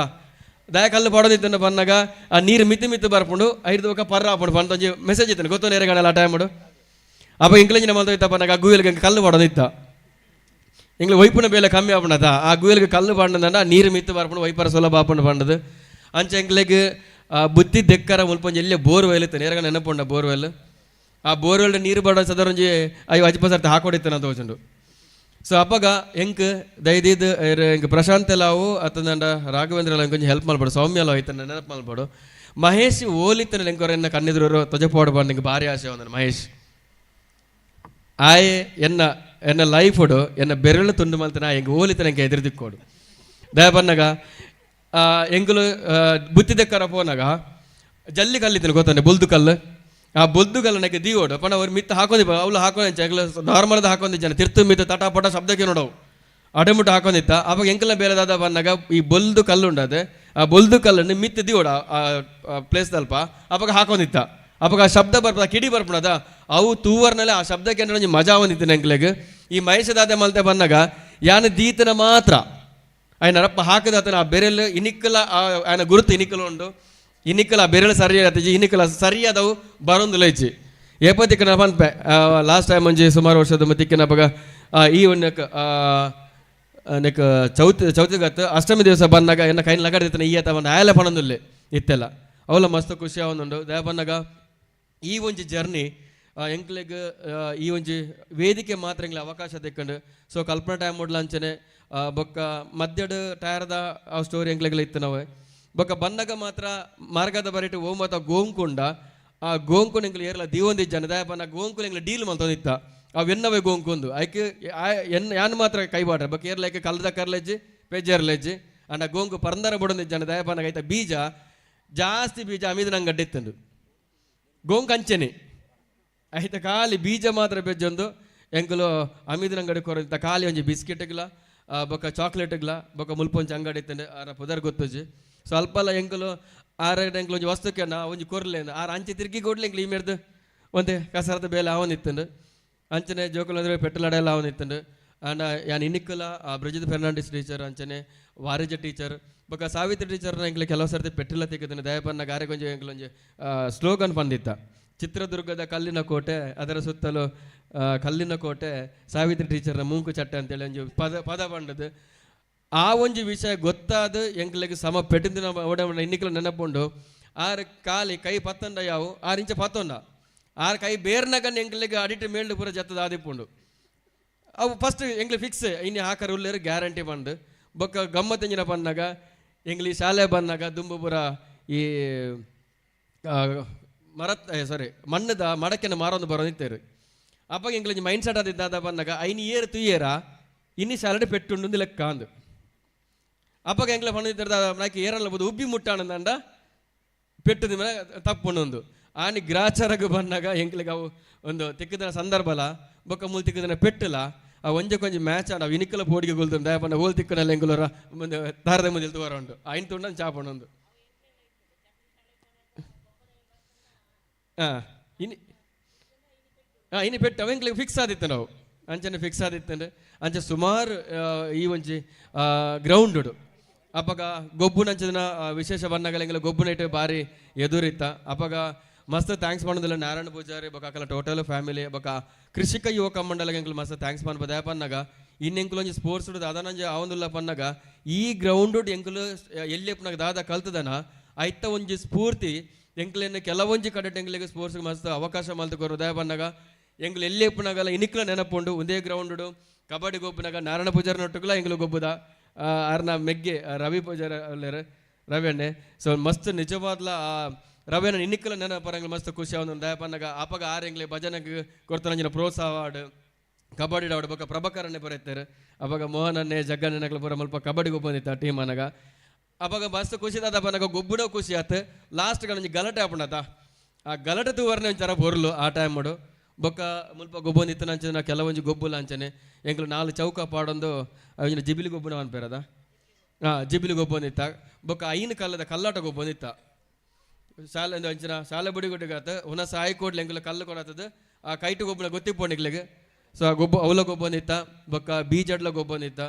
ದಾಯ ಕಲ್ಲು ಪಾಡೋದಿತ್ತನ ಬಂದಾಗ ಆ ನೀರು ಮಿತ್ತು ಮಿತ್ತು ಬರ್ಪುಂಡು ಐದು ಬೊಕ್ಕ ಪರ್ರ ಆಪುಂಡು ಪಂತ ಒಂಜಿ ಮೆಸೇಜ್ ಇತ್ತಾನೆ ಗೊತ್ತು ನೇರಗಾಣಲ್ಲ ಆ ಟೈಮುಡು. ಅಪ್ಪ ಎಂಕ್ಲೆಂಜಿನ ಮಲ್ತೊಯ್ತ ಬಂದಾಗ ಆ ಗುವೆಲ್ಗೆ ಕಲ್ಲು ಪಾಡೋದಿತ್ತ. ಎಂಗ್ಲ ವೈಪುನ ಬೇಲೆ ಕಮ್ಮಿ ಆಪುಂಡದ ಆ ಗುವೆಲ್ಗೆ ಕಲ್ಲು ಪಾಡಂದಂಡ ನೀರು ಮಿತ್ತು ಬರ್ಪುಂಡು ವೈಪರ ಸುಲಭ ಆಪುಂಡು ಪಂಡದು. ಅಂಚೆ ಎಂಕ್ಲೆಗ್ ಬುತ್ತಿ ದೆಕ್ಕರ ಮುಲ್ಪ ಒಂಜಿ ಎಲ್ಲೇ ಬೋರ್ವೆಲ್ ಇತ್ತು ನೇರಗ ನೆನಪುಂಡ ಬೋರ್ವೆಲ್. ಆ ಬೋರ್ವೆಲ್ ನೀರು ಬಡ ಸದರ ಒಂಜಿ ಐವ ಅಜ್ಪ ಸರ್ತಿ ಹಾಕೊಡಿತ್ತು ಅಂತ ತೋಚುಂಡು. ಸೊ ಅಪ್ಪಗ ಎಂಕ್ ದಯದೀದ್ ಎಂಕ್ ಪ್ರಶಾಂತ್ ಲಾವು ಅತ್ತಂದಂಡ ರಾಘವೇಂದ್ರ ಲಾವು ಕೊಂಚ ಹೆಲ್ಪ್ ಮಲ್ಪಡು ಸೌಮ್ಯ ಲಾವು ಇತ್ತನ ನೆನಪು ಮಲ್ಪಡು ಮಹೇಶ್ ಓಲಿತ್ತನ ಎಂಕೋರ ಎನ್ನ ಕಣ್ಣಿದ್ರು ತೊಜಪೋಡು ಬಂದು ಭಾರಿ ಆಸೆ ಒಂದನು ಮಹೇಶ್ ಆಯೆ ಎನ್ನ ಎನ್ನ ಲೈಫುಡು ಎನ್ನ ಬೆರಳು ತುಂಡು ಮಲ್ತನ ಎಂಕ್ ಓಲಿತ್ತನ ಎಂಕ್ ಎದುರು ದಿಕ್ಕೋಡು ದಯ ಬನ್ನಗ ಎಂಕುಲು ಬುತ್ತಿ ದೆಕ್ಕರ ಪೋನಾಗ ಜಲ್ಲಿ ಕಲ್ಲಿತ್ತನ ಗೊತ್ತಂಡೆ ಬುಲ್ದು ಕಲ್ಲು ಆ ಬೊಲ್ದು ಕಲ್ಲನಕ್ಕೆ ದೀವೋಡು ಪಂಡ ಅವ್ರು ಮಿತ್ತ ಹಾಕೊಂಡಿಪ್ಪ ಅವಳು ಹಾಕೊಂಡು ಎಂಕಲ ನಾರ್ಮಲ್ದ ಹಾಕೊಂಡಿದ್ದಾನೆ ತಿರ್ತು ಮಿತ್ತ ತಟ ಪಟ ಶಬ್ದಕ್ಕೆ ನೋಡವು ಅಡೆಮುಟ್ಟು ಹಾಕೊಂಡಿತ್ತ. ಅವಾಗ ಎಂಕಲ ಬೇರೆದಾದ ಬಂದಾಗ ಈ ಬೊಲ್ದು ಕಲ್ಲು ಉಂಡದೆ, ಆ ಬೊಲ್ದು ಕಲ್ಲನ್ನು ಮಿತ್ತ ದಿವೋಡ ಆ ಪ್ಲೇಸ್ ಅಲ್ಪ ಅವಾಗ ಹಾಕೊಂಡಿತ್ತ. ಅವಾಗ ಆ ಶಬ್ದ ಬರ್ಪದ ಕಿಡಿ ಬರ್ಪಣದ ಅವು ತೂವರ್ನಲ್ಲೇ ಆ ಶಬ್ದಕ್ಕೆ ಅಂದ್ರೆ ಒಂಜಿ ಮಜಾ ಬಂದಿತ್ತು ಎಂಕ್ಲೆಗ್. ಈ ಮಹೇಶದಾದ ಮಲ್ತೆ ಬಂದಾಗ ಯಾನ ದೀತನ ಮಾತ್ರ ಆಯ್ನ ರಪ್ಪ ಹಾಕದಾತನ ಆ ಬೆರೆಲ್ ಇನಿಕ್ಕಲ ಆಯ್ನ ಗುರುತು ಇನಿಕ್ಕಲ ಉಂಡು, ಇನಿಕ್ಕಲ ಆ ಬೆರೆಲ್ ಸರಿಯಾದ ಇನಿಕ್ಕಲ ಸರಿಯಾದವು ಬರೊಂದು ಲೈಚಿ ಏಪತಿಕ್ಕನ ಪನ್ಪೆ ಲಾಸ್ಟ್ ಟೈಮ್ ಒಂಜಿ ಸುಮಾರು ವರ್ಷದ ಮತ್ತಿಕ್ಕನ ಅಪಗ ಈ ಒಂದು ನೆಕ್ ಚೌತಿ ಚೌತಿಗತ್ತು ಅಷ್ಟಮಿ ದಿವಸ ಬಂದಾಗ ಎನ್ನ ಕೈನ ಲಗಡಿತನ ಈ ಆತ ಒಂದು ಆಯಲೆ ಪಣಂದುಲ್ಲೆ ಇತ್ತೆಲ್ಲ ಅವಲ ಮಸ್ತ್ ಖುಷಿ ಆವೊಂದುಂಡು. ದಯ ಬಂದಾಗ ಈ ಒಂಜಿ ಜರ್ನಿ ಎಂಕ್ಲೆಗ್ ಈ ಒಂಜಿ ವೇದಿಕೆ ಮಾತ್ರ ಎಂಕ್ಲೆ ಅವಕಾಶ ತೆಕ್ಕಂಡು. ಸೊ ಕಲ್ಪನಾ ಟೈಮ್ ಅಂಚನೆ ಬೊಕ್ಕ ಮಧ್ಯಡ್ ಟೈರ್ದ ಆ ಸ್ಟೋರಿ ಎಂಕ್ಲೆಗ್ಲ ಇತ್ತು ನಾವು. ಬೊಕ್ಕ ಬಂದಾಗ ಮಾತ್ರ ಮಾರ್ಗದ ಬರಿಟು ಓ ಮಾತ ಗೋಂಕುಂಡ ಆ ಗೋಂಕು ಎಂಕ್ಲೆ ಏರ್ಲ ದೀವೊಂದಿಜ್ಜನ ದಯ ಬನ್ನ ಗೋಂಕು ಎಂಕ್ಲೆ ಡೀಲ್ ಮಲ್ತೊಂದಿತ್ತ ಅವೆನ್ನವೇ ಗೋಂಕೊಂದು ಐಕ್ ಎನ್ ಯಾನ್ ಮಾತ್ರ ಕೈಬಾಡ್ರೆ ಬೊಕ್ಕ ಏರ್ಲೈಕ್ ಕಲ್ದ ಕರ್ಲೆಜ್ಜಿ ಪೆಜ್ಜರ್ಲೆಜ್ಜಿ ಅಂಡ ಗೋಂಕು ಪರಂದರ ಬಡೊಂದಿಜ್ಜನ ದಯ ಬನ್ನಾಗ ಐತ ಬೀಜ ಜಾಸ್ತಿ ಬೀಜ ಅಮಿದ ನಂಗೆ ಅಡ್ಡಿತ್ತಂದು ಗೋಂಕು ಅಂಚನೆ ಐತ ಖಾಲಿ ಬೀಜ ಮಾತ್ರ ಬೆಜ್ಜೊಂದು ಎಂಕುಲು ಅಮಿದ ಅಂಗಡಿ ಕೊರತ ಖಾಲಿ ಒಂಜಿ ಬಿಸ್ಕೆಟ್ಗ್ಲ ಬೊಕ್ಕ ಚಾಕ್ಲೇಟ್ಗ್ಲ ಬೊಕ್ಕ ಮುಲ್ಪೊಂಜಿ ಅಂಗಡಿ ಇತ್ತಂಡೆ ಆರ ಪುದರ್ ಗೊತ್ತುಜಿ. ಸ್ವಲ್ಪ ಎಂಕುಲು ಆರ ಎಂಕುಲು ಒಂಜಿ ವಸ್ತುಕ್ಕೆ ನಾ ಒಂಜಿ ಕೊರ್ಲೆ ಆರ ಅಂಚೆ ತಿರ್ಗಿ ಕೊಡ್ಲಿ ಎಂಕ್ಲು ಈ ಮೇರ್ದು ಒಂತೆ ಕಸರತ ಬೇಲೆ ಅವನಿತ್ತಂಡು ಅಂಚನೆ ಜೋಕುಲು ಅಂದ್ರೆ ಪೆಟ್ಟಲ್ ಅಡೆಲ್ಲ ಅವನಿತ್ತಂಡು. ಆಂಡ ಯಾನ್ ಇನ್ನಿಕ್ಕಲ ಬ್ರಜಿತ್ ಫೆರ್ನಾಂಡಿಸ್ ಟೀಚರ್ ಅಂಚನೆ ವಾರಿಜ ಟೀಚರ್ ಬೊಕ್ಕ ಸಾವಿತ್ರಿ ಟೀಚರ್ನ ಎಂಕ್ಲೆ ಕೆಲವು ಸರ್ತಿ ಪೆಟ್ಟಿಲ್ಲ ತಿಕ್ಕುತ್ತೇನೆ ದಯಪನ್ನ ಗಾರೆ ಕೊಂಜಿ ಎಂಕ್ಲು ಒಂಜಿ ಸ್ಲೋಗನ್ ಬಂದಿತ್ತ ಚಿತ್ರದುರ್ಗದ ಕಲ್ಲಿನ ಕೋಟೆ ಅದರ ಸುತ್ತಲೂ ಕಲ್ಲಿನ ಕೋಟೆ ಸಾವಿತ್ರಿ ಟೀಚರ್ನ ಮೂಂಕು ಚಟ್ಟೆ ಅಂತೇಳಿ ಒಂಜಿ ಪದ ಪದ ಬಂಡದು. ಆ ಒಂಜಿ ವಿಷಯ ಗೊತ್ತಾದ ಎಂಕ್ಲೆಗ್ ಸಮ ಪೆಟ್ಟಿನ ಒಡೆ ಇನ್ನಿಕ್ಕಲ ನೆನಪುಂಡು. ಆರು ಕಾಲಿ ಕೈ ಪತ್ತಂಡ ಯಾವು ಆರು ಇಂಚ ಪತ್ತೊಂಡ ಆರು ಕೈ ಬೇರ್ನಗನ್ ಎಂಕ್ಲೆಗ್ ಅಡಿಟ್ ಮೇಲ್ಡು ಪೂರ ಜತ್ತದ ಆದಿಪ್ಪುಂಡು. ಅವು ಫಸ್ಟ್ ಎಂಕ್ಲೆ ಫಿಕ್ಸ್ ಇನ್ನು ಹಾಕರ್ ಉಲ್ಲೇರು ಗ್ಯಾರಂಟಿ ಬಂದು ಬೊಕ್ಕ ಗಮ್ಮತ್ತಿಂಜಿನ ಬಂದಾಗ ಎಂಗ್ಲಿ ಶಾಲೆ ಬಂದಾಗ ದುಂಬು ಪೂರ ಈ ಮರತ್ ಸಾರಿ ಮಣ್ಣದ ಮಡಕೆನ ಮಾರೊಂದು ಬರೋ ನಿಂತೇರು. ಅಪ್ಪ ಎಂಗ್ಲಿ ಮೈಂಡ್ ಸೆಟ್ ಆದಿದ್ದಾದ ಬಂದಾಗ ಐನು ಏರು ತುಯ್ಯೇರ ಇನ್ನಿ ಶಾಲೆ ಪೆಟ್ಟುಂಡು ಲೆಕ್ಕ ಅಂದು. ಅಪ್ಪಗ ಎಂಗ್ಲ ಪಂಡಿತರ ನಾಕಿ ಏರಲ್ಲ ಬೋದು ಉಬ್ಬಿ ಮುಟ್ಟಾಣಂದಂಡ ಪೆಟ್ಟದ ಮೇಲೆ ತಪ್ಪುಂಡು. ಆನಿ ಗ್ರಾಚಾರಗ ಬಂದಾಗ ಎಂಕ್ಲಿಗೆ ಅವು ಒಂದು ತಿಕ್ಕದನ ಸಂದರ್ಭಲ ಬೊಕ್ಕ ಮೂಲ ತಿಕ್ಕದನ ಪೆಟ್ಟಲ ಆ ಒಂಜೆ ಕೊಂಜಿ ಮ್ಯಾಚ್ ಆಡ ಇನಿಕ್ಕಲ ಪೋಡಿಗೆ ಗೊಲ್ದು ದಯಪನ್ನ ಹೋಲ್ ತಿಕ್ಕನಲ್ಲ ಎಂಗುಲರ ಮುಂದೆ ತಾರದ ಮುಂದೆ ತೋರ ಉಂಟು ಐನ್ ತುಂಡ ಚಾಪಣ್ಣೊಂದು. ಹಾಂ ಇನಿ ಹಾಂ ಇನಿ ಪೆಟ್ಟು ಅವ ಎಂಕ್ಲಿಗೆ ಫಿಕ್ಸ್ ಆದಿತ್ತು ನಾವು ಅಂಚನೆ ಫಿಕ್ಸ್ ಆದಿತ್ತಂದ್ರೆ ಅಂಚೆ ಸುಮಾರು ಈ ಒಂಜಿ ಗ್ರೌಂಡು ಅಪಗ ಗೊಬ್ಬುನಂಚಿನ ವಿಶೇಷ ಬಣ್ಣಗಳ ಎಂಗ್ಲ ಗೊಬ್ಬುನ ಇಟ್ಟು ಬಾರಿ ಎದುರಿತ್ತ. ಅಪಗ ಮಸ್ತ್ thanks ಮಾಡೋದಿಲ್ಲ ನಾರಾಯಣ ಪೂಜಾರಿ ಬೊಕ್ಕ ಅಕಲ ಟೋಟಲ್ ಫ್ಯಾಮಿಲಿ ಬೊಕ್ಕ ಕೃಷಿಕ ಯುವಕ ಮಂಡಲಗೆ ಎಂಕ್ಲು ಮಸ್ತ್ thanks ಪನ್ಪ ದಯಪನ್ನಾಗ ಇನ್ನೆಂಕುಲು ಒಂಜಿ ಸ್ಪೋರ್ಟ್ಸ್ ದಾದಾನಂಜಿ ಆವೊಂದುಲ್ಲ ಪನ್ನಾಗ ಈ ಗ್ರೌಂಡ್ ಎಂಕುಲು ಎಲ್ಲಿ ಪನ್ನಾಗ ದಾದ ಕಲ್ತದನ ಐತ ಒಂಜಿ ಸ್ಫೂರ್ತಿ ಎಂಕ್ಲೆನ್ ಕೆಲವೊಂಜಿ ಕಡೆ ಎಂಕ್ಲೆಗ್ ಸ್ಪೋರ್ಟ್ಸ್ ಮಸ್ತ್ ಅವಕಾಶ ಮಲ್ತು ಕೊರು ದಯಪನ್ನಾಗ ಎಂಕ್ಲು ಎಲ್ಲಿ ಪನ್ನಾಗಲ ಇನಿಕ್ಲ ನೆನಪುಂಡು ಒಂದೇ ಗ್ರೌಂಡ್ ಕಬಡ್ಡಿ ಗೊಬ್ಬುನಾಗ ನಾರಾಯಣ ಪೂಜಾರಿ ನೊಟ್ಟುಗುಲ ಎಂಕ್ಲು ಗೊಬ್ಬುದ ಆರ್ನ ಮೆಗ್ಗೆ ರವಿ ಪೂಜಾರಿ ಅಲ್ಲೇರು ರವಿ ಅಣ್ಣೆ. ಸೊ ಮಸ್ತ್ ನಿಜವಾದ್ಲ ರವಿಯಣ್ಣ ಇನ್ನಿಕ್ಕಲ ನೆನಪರಂಗ್ಲ ಮಸ್ತ್ ಖುಷಿ ಆವೊಂದು ದಯಪನ್ನಾಗ ಅಪಗ ಆರ್ ಎಂಗ್ಲೆ ಭಜನೆಗ್ ಕೊರ್ತನಂಜಿನ ಪ್ರೋತ್ಸಾಹ ಆಡು ಕಬಡ್ಡಿ ಆಡು ಬೊಕ್ಕ ಪ್ರಭಾಕರನ್ನೇ ಬರೆತಾರೆ ಅವಾಗ ಮೋಹನನ್ನೇ ಜಗ್ಗಣ್ಣನಗ್ಲ ಪೂರ ಮಲ್ಪ ಕಬಡ್ಡಿ ಗೊಬ್ಬಂದಿತ್ತ ಟೀಮ್ ಅನಗ. ಅವಾಗ ಮಸ್ತ್ ಖುಷಿ ಆದ ಪನ್ನಾಗ ಗೊಬ್ಬುಡ ಖುಷಿ ಆತು ಲಾಸ್ಟ್ ಒಂಜಿ ಗಲಾಟೆ ಆಪುಂಡತ ಆ ಗಲಾಟೆ ತೂವರ್ನೆ ಒಂಥರ ಬೊರ್ಲು ಆ ಟೈಮ್ ಮಾಡು ಬೊಕ್ಕ ಮುಲ್ಪ ಗೊಬ್ಬೊಂದಿತ್ತು ಅಂಚನೆ ಕೆಲವೊಂಜಿ ಗೊಬ್ಬುಲ ಅಂಚನೆ ಎಂಕ್ಲು ನಾಲ್ ಚೌಕ ಪಾಡೊಂದು ಅವಿನ ಜಿಬಿಲಿ ಗೊಬ್ಬುನ ಅನ್ಪೇರದ ಹಾಂ ಜಿಬಿಲಿ ಗೊಬ್ಬೊಂದಿತ್ತ ಬೊಕ್ಕ ಐನು ಕಲ್ಲದ ಕಲ್ಲಾಟ ಗೊಬ್ಬೊಂದಿತ್ತ ಶಾಲೆ ಅಂಚಿನ ಶಾಲೆ ಬುಡಿಗುಡ್ಡಿಗಾತ ಉನ ಸಾಯಿ ಕೋಡ್ಲೆ ಎಂಕುಲ ಕಲ್ಲು ಕೊಡತದ ಆ ಕೈಟು ಗೊಬ್ಬನ ಗೊತ್ತಿಪ್ಪೋಣಿಗ್ಲಿಗೆ. ಸೊ ಆ ಗೊಬ್ಬ ಅವಲ ಗೊಬ್ಬೊಂದಿತ್ತ ಬೊಕ್ಕ ಬೀಜಡ್ಲ ಗೊಬ್ಬೊಂದಿತ್ತ.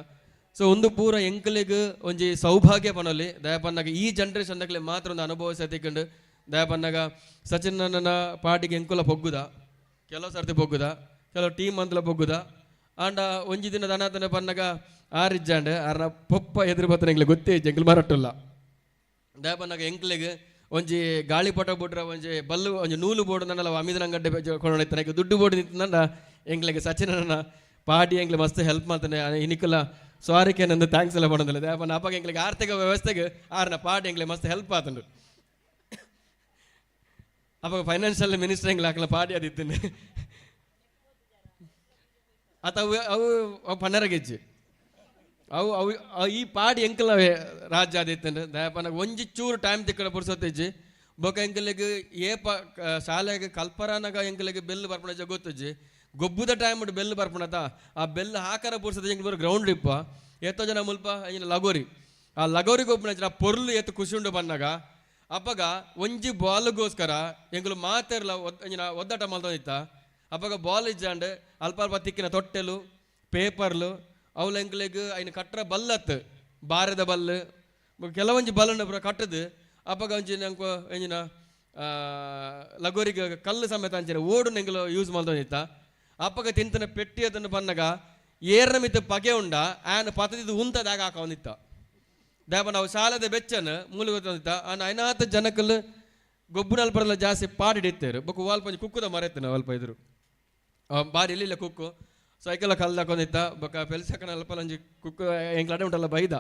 ಸೊ ಒಂದು ಪೂರ ಎಂಕಲಿಗ್ ಒಂಜಿ ಸೌಭಾಗ್ಯ ಪನೊಲಿ ದಯಪನ್ನಾಗ ಈ ಜನ್ರೇಷನ್ ದಕ್ಲೆ ಮಾತ್ರ ಒಂದು ಅನುಭವ ಸತಿಕೊಂಡು ದಯಪನ್ನಾಗ ಸಚಿನ್ ನನ್ನ ಪಾರ್ಟಿಗೆ ಎಂಕುಲ ಪೊಗ್ಗುದ ಕೆಲವು ಸರ್ತಿ ಪೊಗ್ಗುದ ಕೆಲವು ಟೀಮ್ ಅಂತಲ ಪೊಗ್ಗುದ ಆಂಡ ಒಂಜಿ ದಿನ ದನಾತನ ಪನ್ನಾಗ ಆರಿಜ್ಜಾಂಡ್ ಆರ್ನ ಪೊಪ್ಪ ಎದುರು ಬತ್ತನ ಎಂಕ್ಲೆ ಗೊತ್ತೇ ಇಜ್ಜಿ ಎಂಕ್ಲು ಮರಟ್ಟುಲ್ಲ ದಯಪನ್ನಾಗ ಎಂಕ್ಲೆಗ್ ಒಂಜಿ ಗಾಳಿಪಟ ಬಿಟ್ರೆ ಒಂಜಿ ಬಲ್ಲು ಒಂಜಿ ನೂಲು ಬೋರ್ಡ್ ನನ್ನಲ್ಲ ಅಮಿದನ ಅಂಗಡ್ಡೆ ಕೊಂಡೋಯ್ತಾನೆ ದುಡ್ಡು ಬೋರ್ಡ್ ನಿಂತ ಎಂಕ್ಲೆಗ್ ಸಚಿನ್ ಪಾರ್ಟಿ ಎಂಕ್ಲೆ ಮಸ್ತ್ ಹೆಲ್ಪ್ ಮಾಡ್ತಾನೆ ಇನಿಕಲ ಸಾರಿ ನಂದು thanks ಎಲ್ಲ ಮಾಡೋದಿಲ್ಲ ದಯಪನ್ನ ಅಪ್ಪ ಎಂಕ್ಲೆಗ್ ಆರ್ಥಿಕ ವ್ಯವಸ್ಥೆಗೆ ಆರ್ನ ಪಾರ್ಟಿ ಎಂಕ್ಲೆ ಮಸ್ತ್ ಹೆಲ್ಪ್ ಆತಂಡು. ಅಪ್ಪ ಫೈನಾನ್ಷಿಯಲ್ ಮಿನಿಸ್ಟರ್ ಎಂಗ್ಲ ಹಾಕಲ ಪಾರ್ಟಿ ಅದಿತ್ತೇನೆ ಆತ ಅವು ಅವು ಅವು ಪನ್ನರಗೆಜ್ಜಿ ಅವು ಅವು ಈ ಪಾಡಿ ಎಂಕಲ ರಾಜ್ಯ ಆದಿತ್ತಂದ್ರೆ ದಯಪನ ಒಂಜಿ ಚೂರು ಟೈಮ್ ತಿಕ್ಕಡ ಪುರ್ಸೊತ್ತಿಜ್ಜಿ. ಬೊಕ ಎಂಕಲೆಗ್ ಏಪ ಶಾಲೆಗ್ ಕಲ್ಪರಾನಗ ಎಂಕಲೆಗ್ ಬೆಲ್ ಬರ್ಪುನ ಗೊತ್ತುಜ್ಜಿ ಗೊಬ್ಬುದ ಟೈಮ್ ಬೆಲ್ ಬರ್ಪುನತ ಆ ಬೆಲ್ ಹಾಕರ ಪುರ್ಸದ ಎಂಕ್ ಪೂರ ಗ್ರೌಂಡ್ ಇಪ್ಪ ಏತೋ ಜನ ಮುಲ್ಪ ಇಂಚಿನ ಲಗೋರಿ ಆ ಲಗೋರಿ ಗೊಬ್ಬುನ ಪೊರ್ಲು ಏತ್ ಖುಷಿ ಉಂಡು ಬನ್ನಗ ಅಪಗ ಒಂಜಿ ಬಾಲ್ಗೋಸ್ಕರ ಎಂಕುಲು ಮಾತೆರ್ಲ ಇಂಚಿನ ಒದ್ದಾಟ ಮಲ್ತೊಂದಿತ್ತ ಅಪಗ ಬಾಲ್ ಇಜ್ಜಾಂಡ್ ಅಲ್ಪ ಅಲ್ಪ ತಿಕ್ಕಿನ ತೊಟ್ಟೆಲು ಪೇಪರ್ಲು ಅವುಲ ಎಂಕ್ಲೆಗ್ ಐನ ಕಟ್ಟರ ಬಲ್ಲತ್ ಬಾರದ ಬಲ್ಲು ಕೆಲವೊಂಜಿ ಬಲ್ಲನ್ನು ಪೂರ ಕಟ್ಟದು ಅಪಗ ಒಂಜಿ ನಂಕು ಎಂಜಿನ ಲಗೋರಿಗೆ ಕಲ್ಲು ಸಮೇತ ಅಂಚಿನ ಓಡು ಎಂಕುಲು ಯೂಸ್ ಮಲ್ತೊಂದಿತ್ತ ಅಪಗ ತಿಂತನ ಪೆಟ್ಟಿ ಅದನ್ನು ಬನ್ನಗ ಏರ್ನ ಮಿತ್ತ ಪಗೆ ಉಂಡ ಆನ್ ಪತದಿದ್ದು ಉಂತದಾಗ ಹಾಕೊಂಡಿತ್ತ ದಾಪ ನಾವು ಶಾಲೆದ ಬೆಚ್ಚನ ಮೂಲ ಗೊತ್ತೊಂದಿತ್ತ ಆನ್ ಐನಾತ ಜನಕಲ್ ಗೊಬ್ಬುನಲ್ ಬರಲ್ಲ ಜಾಸ್ತಿ ಪಾಡಿಡಿತ್ತೇರು ಬೊಕ್ಕ ವಾಲ್ಪ ಒಂಜಿ ಕುಕ್ಕುದ ಮರ ಇತ್ತು ಅಲ್ಪ ಇದ್ರು ಬಾರಿ ಇಲ್ಲ ಕುಕ್ಕು ಸೈಕಲ್ ಕಲ್ಲು ಹಾಕೊಂಡಿತ್ತ ಬೊಕ್ಕ ಪೆಲ್ಸಕನ ಅಲ್ಪ ಒಂಜಿ ಕುಕ್ಕು ಎಂಕ್ಲಾಡೆ ಉಂಟಲ್ಲ ಬೈದ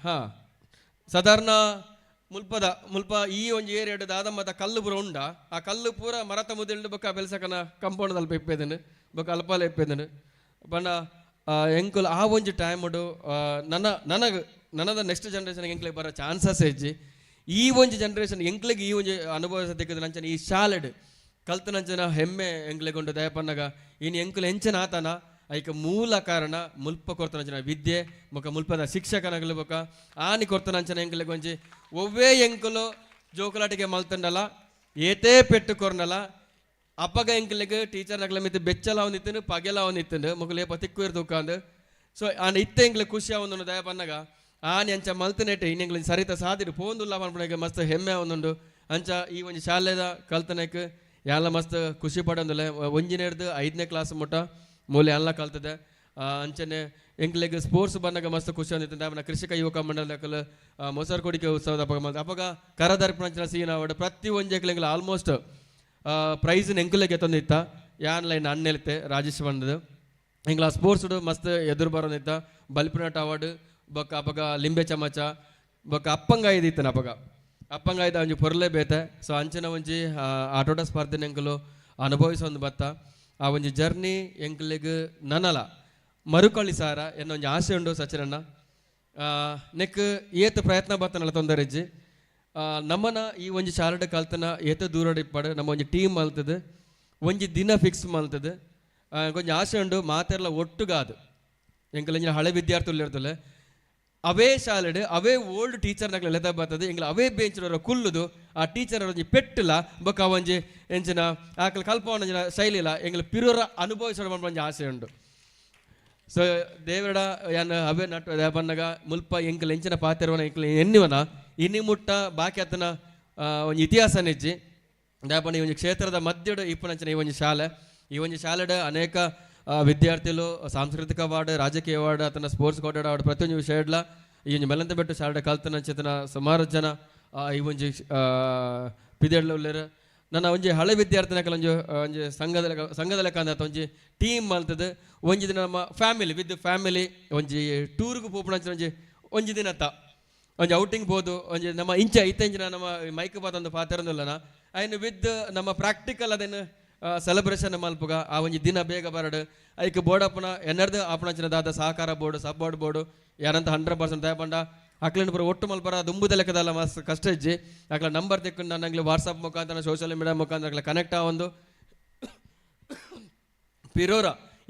ಹಾಂ ಸಾಧಾರಣ ಮುಲ್ಪದ ಮುಲ್ಪ ಈ ಒಂಜಿ ಏರಿಯಾಡ್ ದಾದಮ್ಮದ ಕಲ್ಲು ಪೂರ ಉಂಡ ಆ ಕಲ್ಲು ಪೂರ ಮರತ ಮುದಿಲ್ಡು ಬೊಕ್ಕ ಬೆಲ್ಸಕನ ಕಂಪೌಂಡ್ ಅಲ್ಪ ಇಪ್ಪೇದನು ಬೊಕ್ಕ ಅಲ್ಪಲ ಇಪ್ಪೇದನು ಬಣ್ಣ ಎಂಕುಲು ಆ ಒಂಜಿ ಟೈಮುಡು ನನ್ನ ನನಗೆ ನನದ ನೆಕ್ಸ್ಟ್ ಜನ್ರೇಷನ್ಗೆ ಎಂಕ್ಲೆಗ್ ಬರೋ ಚಾನ್ಸಸ್ ಹೆಚ್ಚಿ ಈ ಒಂಜಿ ಜನ್ರೇಷನ್ ಎಂಕ್ಲೆಗ್ ಈ ಒಂಜಿ ಅನುಭವ ಸದ್ಯಕ್ಕೆ ನಂಚನ ಈ ಶಾಲೆಡ್ ಕಲ್ತನಂಚನ ಹೆಮ್ಮೆ ಎಂಕ್ಲೆಗೊಂಡು ದಯಪನ್ನಗ ಇನ್ನು ಎಂಕುಲು ಎಂಚನ ಆತನ ಐಕ ಮೂಲ ಕಾರಣ ಮುಲ್ಪ ಕೊರ್ತನಂಚನ ವಿದ್ಯೆ ಬೊಕ ಮುಲ್ಪದ ಶಿಕ್ಷಕನಗಲು ಬೊಕ ಆನಿ ಕೊರ್ತನಂಚನ ಎಂಕ್ಲೆಗ್ ಒಂಜಿ ಒವ್ವೇ ಎಂಕುಲು ಜೋಕುಲಾಟಿಗೆ ಮಲ್ತಂಡಲ ಏತೇ ಪೆಟ್ಟು ಕೊರ್ನಲ ಅಪ್ಪಗ ಎಂಕ್ಲೆಗ್ ಟೀಚರ್ ನಗಲ ಮಿತ್ತು ಬೆಚ್ಚಲ ಅವನಿತ್ತನು ಪಗೆಲ ಅವನಿತ್ತನು ಮೊಕುಲು ಏಪ ತಿಕ್ಕು ಇರ್ದುಕ್ಕಾಂದು ಸೊ ಆನ ಇತ್ತೆ ಎಂಕ್ಲೆ ಖುಷಿ ಅವನು ದಯಪನ್ನಗ ಆನಿ ಅಂಚ ಮಲ್ತನೆಟ್ ಇನ್ನೆಂಗ್ಲ ಸರಿತ ಸಾದಿಡು ಪೋಂದುಲ್ಲ ಪನ್ಪುನಗ ಮಸ್ತ್ ಹೆಮ್ಮೆ ಅವನುಂಡು ಅಂಚ ಈ ಒಂಜಿ ಶಾಲೆದ ಕಲ್ತನಕ್ ಯಾಲ ಮಸ್ತ್ ಖುಷಿ ಪಡೊಂದುಲ್ಲೆ ಒಂಜಿನೇರ್ದು 5ನೇ ಕ್ಲಾಸ್ ಮುಟ್ಟ ಮೂಲೆ ಎಲ್ಲ ಕಲ್ತದೆ ಅಂಚನೆ ಎಂಕ್ಲೆಗ್ ಸ್ಪೋರ್ಟ್ಸ್ ಬಂದಾಗ ಮಸ್ತ್ ಖುಷಿ ಅಂದಿತ್ತು ಆಮೇಲೆ ಕೃಷಿಕ ಯುವಕ ಮಂಡಲದಕ್ಕಲು ಮೊಸರು ಕೊಡಿಕೆ ಉತ್ಸವದ ಅಪಗ ಮಲ್ತ ಅಪಗ ಕರದರ್ಪಣಂಚಿನ ಸೀನ್ ಆವಡ್ ಪ್ರತಿ ಒಂಜಿ ಎಂಕ್ಲೆಗ್ ಆಲ್ಮೋಸ್ಟ್ ಪ್ರೈಸ್ ಎಂಕುಲೆಗ್ ಎತ್ತೊಂದಿತ್ತ ಯಾನ್ ಲೈನ್ ಅಣ್ಣೆಲ್ತೆ ರಾಜೇಶ್ ಬಂದದು ಎಂಕ್ಲ ಸ್ಪೋರ್ಟ್ಸ್ ಮಸ್ತ್ ಎದುರು ಬರೋದಿತ್ತ ಬಲ್ಪಿನಟ್ ಅವಾರ್ಡ್ ಬೊಕ್ಕ ಅಪಗ ಲಿಂಬೆ ಚಮಚ ಬೊಕ್ಕ ಅಪ್ಪಂಗಾಯ್ದು ಇತ್ತನ ಅಪಗ ಅಪ್ಪಂಗಾಯ್ದ ಒಂಜಿ ಪೊರ್ಲೆ ಬೇತೆ ಸೊ ಅಂಚಿನ ಒಂಜಿ ಆಟೋಟ ಸ್ಪರ್ಧೆ ಎಂಕುಲು ಅನುಭವಿಸೊಂದು ಬತ್ತ ಆ ಒಂಜಿ ಜರ್ನಿ ಎಂಕ್ಲೆಗ್ ನನಲ ಮರುಕಳಿ ಸಾರ ಎನ್ನ ಒಂಜಿ ಆಸೆ ಉಂಡು ಸಚಿನಣ್ಣ ನೆಕ್ ಏತ್ ಪ್ರಯತ್ನ ಬತ್ತನಲ್ಲ ತೊಂದರೆ ಇಜ್ಜಿ ನಮ್ಮನ ಈ ಒಂಜಿ ಶಾಲೆಡ್ ಕಲ್ತನ ಏತ ದೂರ ಇಪ್ಪಾಡು ನಮ್ಮ ಒಂಜಿ ಟೀಮ್ ಮಲ್ತದೆ ಒಂಜಿ ದಿನ ಫಿಕ್ಸ್ ಮಲ್ತದೆ ಒಂಜಿ ಆಸೆ ಉಂಡು ಮಾತೆರ್ಲ ಒಟ್ಟುಗಾದು ಎಂಕಲ್ ಹಳೆ ವಿದ್ಯಾರ್ಥಿಗಳು ಇರ್ತಲ್ಲ ಅವೇ ಶಾಲೆಡ್ ಅವೇ ಓಲ್ಡ್ ಟೀಚರ್ ನಕಲ ಲೆತ ಬರ್ತದೆ ಎಂಗ್ಲ ಅವೇ ಬೆಂಚ್ ಕುಲ್ಲುದು ಆ ಟೀಚರ್ ಒಂಜಿ ಪೆಟ್ಟುಲ ಬೊಕ್ಕ ಒಂಜಿ ಎಂಚಿನ ಆಕಲ್ ಕಲ್ಪವನ ಶೈಲಿಲ ಎಂಗ್ಲ ಪಿರೋರ ಅನುಭವಿಸೋಣ ಒಂಜಿ ಆಸೆ ಉಂಡು ಸೊ ದೇವರಡ ಯಾನ್ ಅವೇ ನಟ್ಟು ಬನ್ನಗ ಮುಲ್ಪ ಎಂಕಲ್ ಎಂಚಿನ ಪಾತೆರವನ ಎಂಕಲ್ ಎನ್ನಿವನ ಇನಿ ಮುಟ್ಟ ಬಾಕಿ ಆತನ ಒಂಜಿ ಇತಿಹಾಸ ನೆಜ್ಜಿ ದಾಪನ ಈ ಒಂಜಿ ಕ್ಷೇತ್ರದ ಮಧ್ಯಡು ಇಪ್ಪನಂಚಿನ ಈ ಒಂಜಿ ಶಾಲೆ ಈ ಒಂಜಿ ಶಾಲೆಡ್ ಅನೇಕ ವಿದ್ಯಾರ್ಥಿಗಳು ಸಾಂಸ್ಕೃತಿಕ ಅವಾರ್ಡ್ ರಾಜಕೀಯ ಅವಾರ್ಡ್ ಆತನ ಸ್ಪೋರ್ಟ್ಸ್ ಕೋಟೆಡ್ ಅವಾರ್ಡ್ ಪ್ರತಿಯೊಂದು ವಿಷಯಡ್ಲ ಈ ಒಂಜಿ ಮೆಲ್ಲಂತ ಬೆಟ್ಟು ಶಾಲೆ ಕಲ್ತನ ಚೇತನ ಸುಮಾರು ಜನ ಈ ಒಂಜಿ ಪಿದೆಡ್ಲ ಉಲ್ಲೇರು ನನ್ನ ಒಂಜಿ ಹಳೆ ವಿದ್ಯಾರ್ಥಿನ ಒಂಜಿ ಒಂಜಿ ಸಂಘದ ಲೆಕ್ಕ ಅಂದ ಒಂಜಿ ಟೀಮ್ ಮಲ್ತದೆ ಒಂಜಿ ದಿನ ನಮ್ಮ ಫ್ಯಾಮಿಲಿ ವಿತ್ ಫ್ಯಾಮಿಲಿ ಒಂಜಿ ಟೂರ್ಗೆ ಪೋಪುಣಂಚಿನ ಒಂಜಿ ಒಂಜಿ ದಿನತ್ತ ಒಂಜಿ ಔಟಿಂಗ್ ಪೋದು ಒಂಜಿ ನಮ್ಮ ಇಂಚ ಇತ್ತೆಂಚಿನ ನಮ್ಮ ಮೈಕ್ ಪಾತೊಂದು ಪಾತೆರೊಂದುಲ್ಲನ ಐನು ವಿತ್ ನಮ್ಮ ಪ್ರಾಕ್ಟಿಕಲ್ ಅದೇನು ಸೆಲೆಬ್ರೇಷನ್ ಮಲ್ಪುಗ ಆ ಒಂಜಿ ದಿನ ಬೇಗ ಬರಡು ಐಕ್ ಬೋರ್ಡ್ ಅಪ್ಪನ ಎನ್ನರ್ದು ಅಪ್ಪನಂಚಿನ ದಾದ ಸಹಕಾರ ಬೋರ್ಡು ಸಪೋರ್ಟ್ ಬೋರ್ಡು ಯಾರಂತ 100% ದಯಪಂಡ ಅಕ್ಲಿನ ಪೂರ ಒಟ್ಟು ಮಲ್ಪರ ದುಂಬುದ ಲೆಕ್ಕದಲ್ಲ ಮಸ್ತ್ ಕಷ್ಟ ಇಜ್ಜಿ ಅಕ್ಲ ನಂಬರ್ ತೆಕ್ಕೊಂಡು ನಂಗೆ ವಾಟ್ಸಪ್ ಮುಖಾಂತರ ಸೋಷಿಯಲ್ ಮೀಡಿಯಾ ಮುಖಾಂತರ ಅಕ್ಲ ಕನೆಕ್ಟ್ ಆವೊಂದು ಪಿರೋರ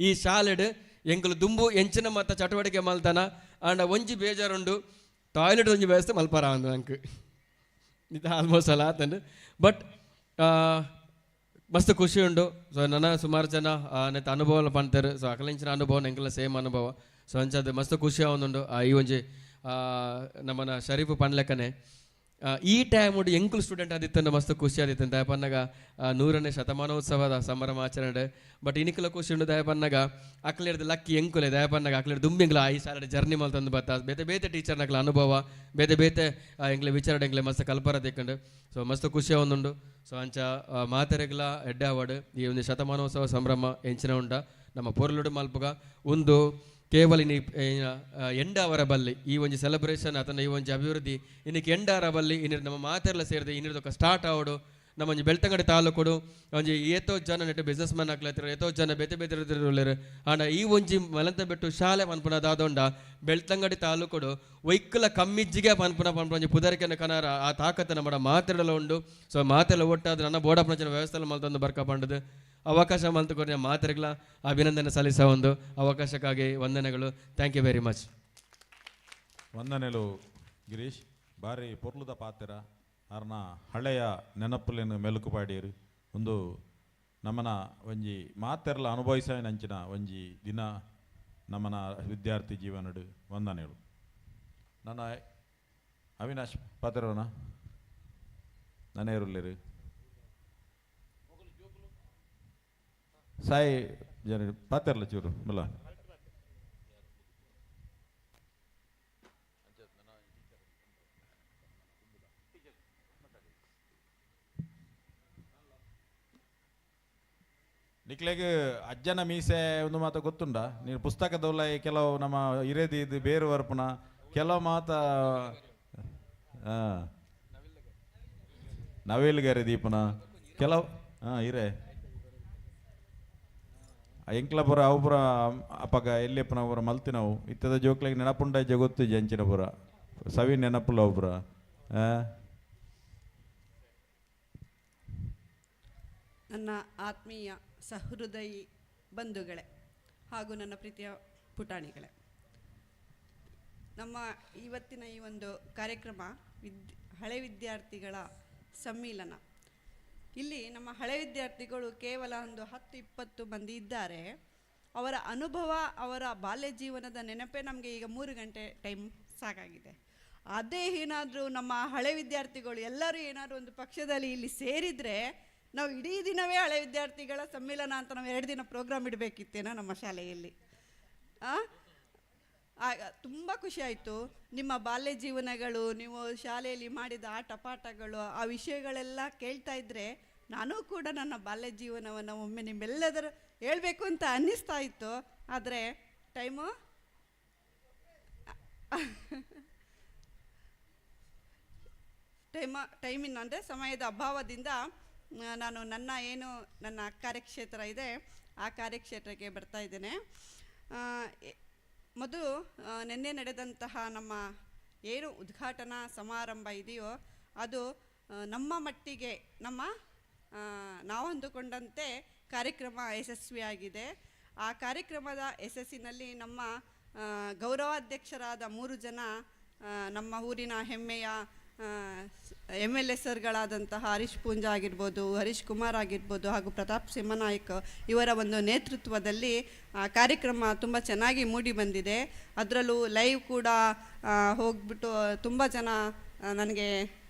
ಈ ಶಾಲೆಡ್ ಎಂಕುಲು ದುಂಬು ಎಂಚಿನ ಮತ್ತ ಚಟುವಟಿಕೆ ಮಲ್ತನ ಆಂಡ ಒಂಜಿ ಬೇಜಾರುಂಡು ಟಾಯ್ಲೆಟ್ ಒಂಜಿ ವ್ಯವಸ್ಥೆ ಮಲ್ಪರ ಅಂದು ನಂಗೆ ಇದು ಆಲ್ಮೋಸ್ಟ್ ಅಲ್ಲ ಆತಂಡು ಬಟ್ ಮಸ್ತ್ ಖುಷಿ ಉಂಡು ಸೊ ನನ್ನ ಸುಮಾರು ಜನ ನೆತ್ತ ಅನುಭವ ಪಂತಾರೆ ಸೊ ಅಕಲಿಂಚಿನ ಅನುಭವ ಎಂಕಲ ಸೇಮ್ ಅನುಭವ ಸೊ ಅಂಚದು ಮಸ್ತ್ ಖುಷಿ ಆವೊಂದುಂಡು ಈ ಒಂಜಿ ನಮ್ಮನ ಶರೀಫ್ ಪನ್ಲೆಕ್ಕನೆ ಈ ಟೈಮ್ ಉಂಡು ಎಂಕುಲು ಸ್ಟೂಡೆಂಟ್ ಆದಿತ್ತಂಡ ಮಸ್ತ್ ಖುಷಿ ಆದಿತ್ತು ದಯಪನ್ನಗ 100ನೇ ಶತಮಾನೋತ್ಸವದ ಸಂಭ್ರಮಾಚರಣೆ ಬಟ್ ಇನಿಕುಲ ಖುಷಿ ಉಂಡು ದಯಪನ್ನಗ ಅಕ್ಲೇರ್ದು ಲಕ್ಕಿ ಎಂಕುಲೆ ದಯಪನ್ನಗ ಅಕ್ಲೇರ್ ದುಂಬಿಂಗ್ಲ ಈ ಶಾಲೆ ಜರ್ನಿ ಮಲ್ತಂದು ಬತ್ತ ಬೇತೆ ಬೇತೆ ಟೀಚರ್ನಕ್ಲ ಅನುಭವ ಬೇತೆ ಬೇತೆ ಎಂಕ್ಲೆ ವಿಚಾರ ಎಂಕ್ಲೆ ಮಸ್ತ್ ಕಲ್ಪರ ದಿಕ್ಕಂಡು ಸೊ ಮಸ್ತ್ ಖುಷಿ ಒಂದುಂಡು ಸೊ ಅಂಚ ಮಾತೆರೆಗ್ಲ ಎಡ್ಡೆ ಅವಾರ್ಡ್ ಈ ಒಂದು ಶತಮಾನೋತ್ಸವ ಸಂಭ್ರಮ ಎಂಚಿನ ಉಂಡ ನಮ್ಮ ಪೊರ್ಲುಡು ಮಲ್ಪುಗ ಒಂದು ಕೇವಲ ಇನಿ ಎಂಡಾವರ ಬಲ್ಲಿ ಈ ಒಂಜಿ ಸೆಲೆಬ್ರೇಷನ್ ಅಥವಾ ಈ ಒಂಜಿ ಅಭಿವೃದ್ಧಿ ಇನ್ನಕ್ಕೆ ಎಂಡಾರ ಬಲ್ಲಿ ಇನ್ನಿರ್ ನಮ್ಮ ಮಾತೆರ್ಲ ಸೇರಿದೆ ಇನ್ನಿರ್ದೊಕ್ಕ ಸ್ಟಾರ್ಟ್ ಆವಡು ನಮ್ಮ ಒಂಜಿ ಬೆಳ್ತಂಗಡಿ ತಾಲೂಕುಡು ಒಂಜಿ ಏತೋ ಜನ ನೆಟ್ಟು ಬಿಸ್ನೆಸ್ ಮ್ಯಾನ್ ಆಗ್ಲತ್ತಿರ, ಏತೋ ಜನ ಬೇತೆ ಬೇತೆ ಉಲ್ಲೆರ್. ಆಂಡ ಈ ಒಂಜಿ ಮಲಂತ ಬೆಟ್ಟು ಶಾಲೆ ಪನ್ಪುನ ದಾದೊಂಡ ಬೆಳ್ತಂಗಡಿ ತಾಲೂಕುಡು ವೈಕುಲ ಕಮ್ಮಿಜ್ಜಿಗೆ ಪನ್ಪುನ ಪನ್ಪುನ ಒಂಜಿ ಪುದರಿಕೆನ ಕನಾರ ಆ ತಾಕತ್ತು ನಮ್ಮ ಮಾತೆರೆಲ ಉಂಡು. ಸೊ ಮಾತೆಲ್ಲ ಒಟ್ಟಾದ್ರೆ ನನ್ನ ಬೋಡಪ್ಪನ ವ್ಯವಸ್ಥೆ ಮಲ್ತೊಂದು ಬರ್ಕ ಪಂಡದು ಅವಕಾಶ ಮಲ್ತುಕೊರ್ನ ಮಾತೆರೆಗ್ಲ ಅಭಿನಂದನೆ ಸಲ್ಲಿಸ ಒಂದು ಅವಕಾಶಕ್ಕಾಗಿ ವಂದನೆಗಳು. Thank you very much. ವಂದನೆಲು Girish. ಬಾರಿ ಪೊರ್ಲುದ ಪಾತ್ರ ಅರ್ನ ಹಳೆಯ ನೆನಪುಲೇನು ಮೆಲುಕು ಪಾಡಿಯರು. ಒಂದು ನಮ್ಮನ ಒಂಜಿ ಮಾತೆರ್ಲ ಅನುಭವಿಸಿನಂಚಿನ ಒಂಜಿ ದಿನ ನಮ್ಮನ ವಿದ್ಯಾರ್ಥಿ ಜೀವನಡು. ವಂದನೆಗಳು. ನನ್ನ ಅವಿನಾಶ್ ಪಾತ್ರವನ ನನೇರುಲ್ಲೇರು ಸಾಯಿ ಜನ ಪಾತೆರ್ಲ ಚೂರು ಮುಲ್ಲ. ನಿಕ್ಲೆಗ್ ಅಜ್ಜನ ಮೀಸೆ ಒಂದು ಮಾತ ಗೊತ್ತುಂಡ? ನೀನು ಪುಸ್ತಕದಲ್ಲ ಕೆಲವು ನಮ್ಮ ಇರೇದಿ ಇದು ಬೇರು ವರ್ಪುನ ಕೆಲವು ಮಾತ ನವಿಲ್ಗರೆ ದೀಪನ ಕೆಲವು ಇರೇ ಎಂಕ್ಲ ಪುರ ಅವು ಪುರ ಅಪ್ಪಗ ಎಲ್ಲಿಪ್ಪನ ಪುರ ಮಲ್ತಿನವು ಇತ್ತದ ಜೋಕ್ಲೆಗ್ ನೆನಪುಂಡ ಜಗೊತ್ತು ಜಂಚಿನ ಪುರ ಸವಿ ನೆನಪುಲ್ಲ ಅವು ಪುರ. ನನ್ನ ಆತ್ಮೀಯ ಸಹೃದಯಿ ಬಂಧುಗಳೇ ಹಾಗೂ ನನ್ನ ಪ್ರೀತಿಯ ಪುಟಾಣಿಗಳೇ, ನಮ್ಮ ಇವತ್ತಿನ ಈ ಒಂದು ಕಾರ್ಯಕ್ರಮ ಹಳೆ ವಿದ್ಯಾರ್ಥಿಗಳ ಸಮ್ಮಿಲನ. ಇಲ್ಲಿ ನಮ್ಮ ಹಳೆ ವಿದ್ಯಾರ್ಥಿಗಳು ಕೇವಲ ಒಂದು 10-20 ಮಂದಿ ಇದ್ದಾರೆ. ಅವರ ಅನುಭವ, ಅವರ ಬಾಲ್ಯ ಜೀವನದ ನೆನಪೇ ನಮಗೆ ಈಗ 3 ಗಂಟೆ ಟೈಮ್ ಸಾಕಾಗಿದೆ. ಅದೇ ಏನಾದರೂ ನಮ್ಮ ಹಳೆ ವಿದ್ಯಾರ್ಥಿಗಳು ಎಲ್ಲರೂ ಏನಾದರೂ ಒಂದು ಪಕ್ಷದಲ್ಲಿ ಇಲ್ಲಿ ಸೇರಿದರೆ ನಾವು ಇಡೀ ದಿನವೇ ಹಳೆ ವಿದ್ಯಾರ್ಥಿಗಳ ಸಮ್ಮಿಲನ ಅಂತ ನಾವು 2 ದಿನ ಪ್ರೋಗ್ರಾಮ್ ಇಡಬೇಕಿತ್ತೇನೋ ನಮ್ಮ ಶಾಲೆಯಲ್ಲಿ. ತುಂಬ ಖುಷಿಯಾಯಿತು. ನಿಮ್ಮ ಬಾಲ್ಯ ಜೀವನಗಳು, ನೀವು ಶಾಲೆಯಲ್ಲಿ ಮಾಡಿದ ಆಟ ಪಾಠಗಳು, ಆ ವಿಷಯಗಳೆಲ್ಲ ಕೇಳ್ತಾ ಇದ್ದರೆ ನಾನೂ ಕೂಡ ನನ್ನ ಬಾಲ್ಯ ಜೀವನವನ್ನು ಒಮ್ಮೆ ನಿಮ್ಮೆಲ್ಲದರ ಹೇಳಬೇಕು ಅಂತ ಅನ್ನಿಸ್ತಾ ಇತ್ತು. ಆದರೆ ಟೈಮು ಟೈಮ ಟೈಮಿನ ಅಂದರೆ ಸಮಯದ ಅಭಾವದಿಂದ ನಾನು ನನ್ನ ಏನು ನನ್ನ ಕಾರ್ಯಕ್ಷೇತ್ರ ಇದೆ ಆ ಕಾರ್ಯಕ್ಷೇತ್ರಕ್ಕೆ ಬರ್ತಾ ಇದ್ದೇನೆ. ಮೊದಲು ನಿನ್ನೆ ನಡೆದಂತಹ ನಮ್ಮ ಏನು ಉದ್ಘಾಟನಾ ಸಮಾರಂಭ ಇದೆಯೋ ಅದು ನಮ್ಮ ಮಟ್ಟಿಗೆ ನಮ್ಮ ನಾವು ಅಂದುಕೊಂಡಂತೆ ಕಾರ್ಯಕ್ರಮ ಯಶಸ್ವಿಯಾಗಿದೆ. ಆ ಕಾರ್ಯಕ್ರಮದ ಯಶಸ್ಸಿನಲ್ಲಿ ನಮ್ಮ ಗೌರವಾಧ್ಯಕ್ಷರಾದ 3 ಜನ ನಮ್ಮ ಊರಿನ ಹೆಮ್ಮೆಯ MLA ಸರ್ಗಳಾದಂತಹ ಹರೀಶ್ ಪೂಂಜಾ ಆಗಿರ್ಬೋದು, ಹರೀಶ್ ಕುಮಾರ್ ಆಗಿರ್ಬೋದು ಹಾಗೂ ಪ್ರತಾಪ್ ಸಿಂಹನಾಯಕ್ ಇವರ ಒಂದು ನೇತೃತ್ವದಲ್ಲಿ ಕಾರ್ಯಕ್ರಮ ತುಂಬ ಚೆನ್ನಾಗಿ ಮೂಡಿ ಬಂದಿದೆ. ಅದರಲ್ಲೂ ಲೈವ್ ಕೂಡ ಹೋಗ್ಬಿಟ್ಟು ತುಂಬ ಜನ ನನಗೆ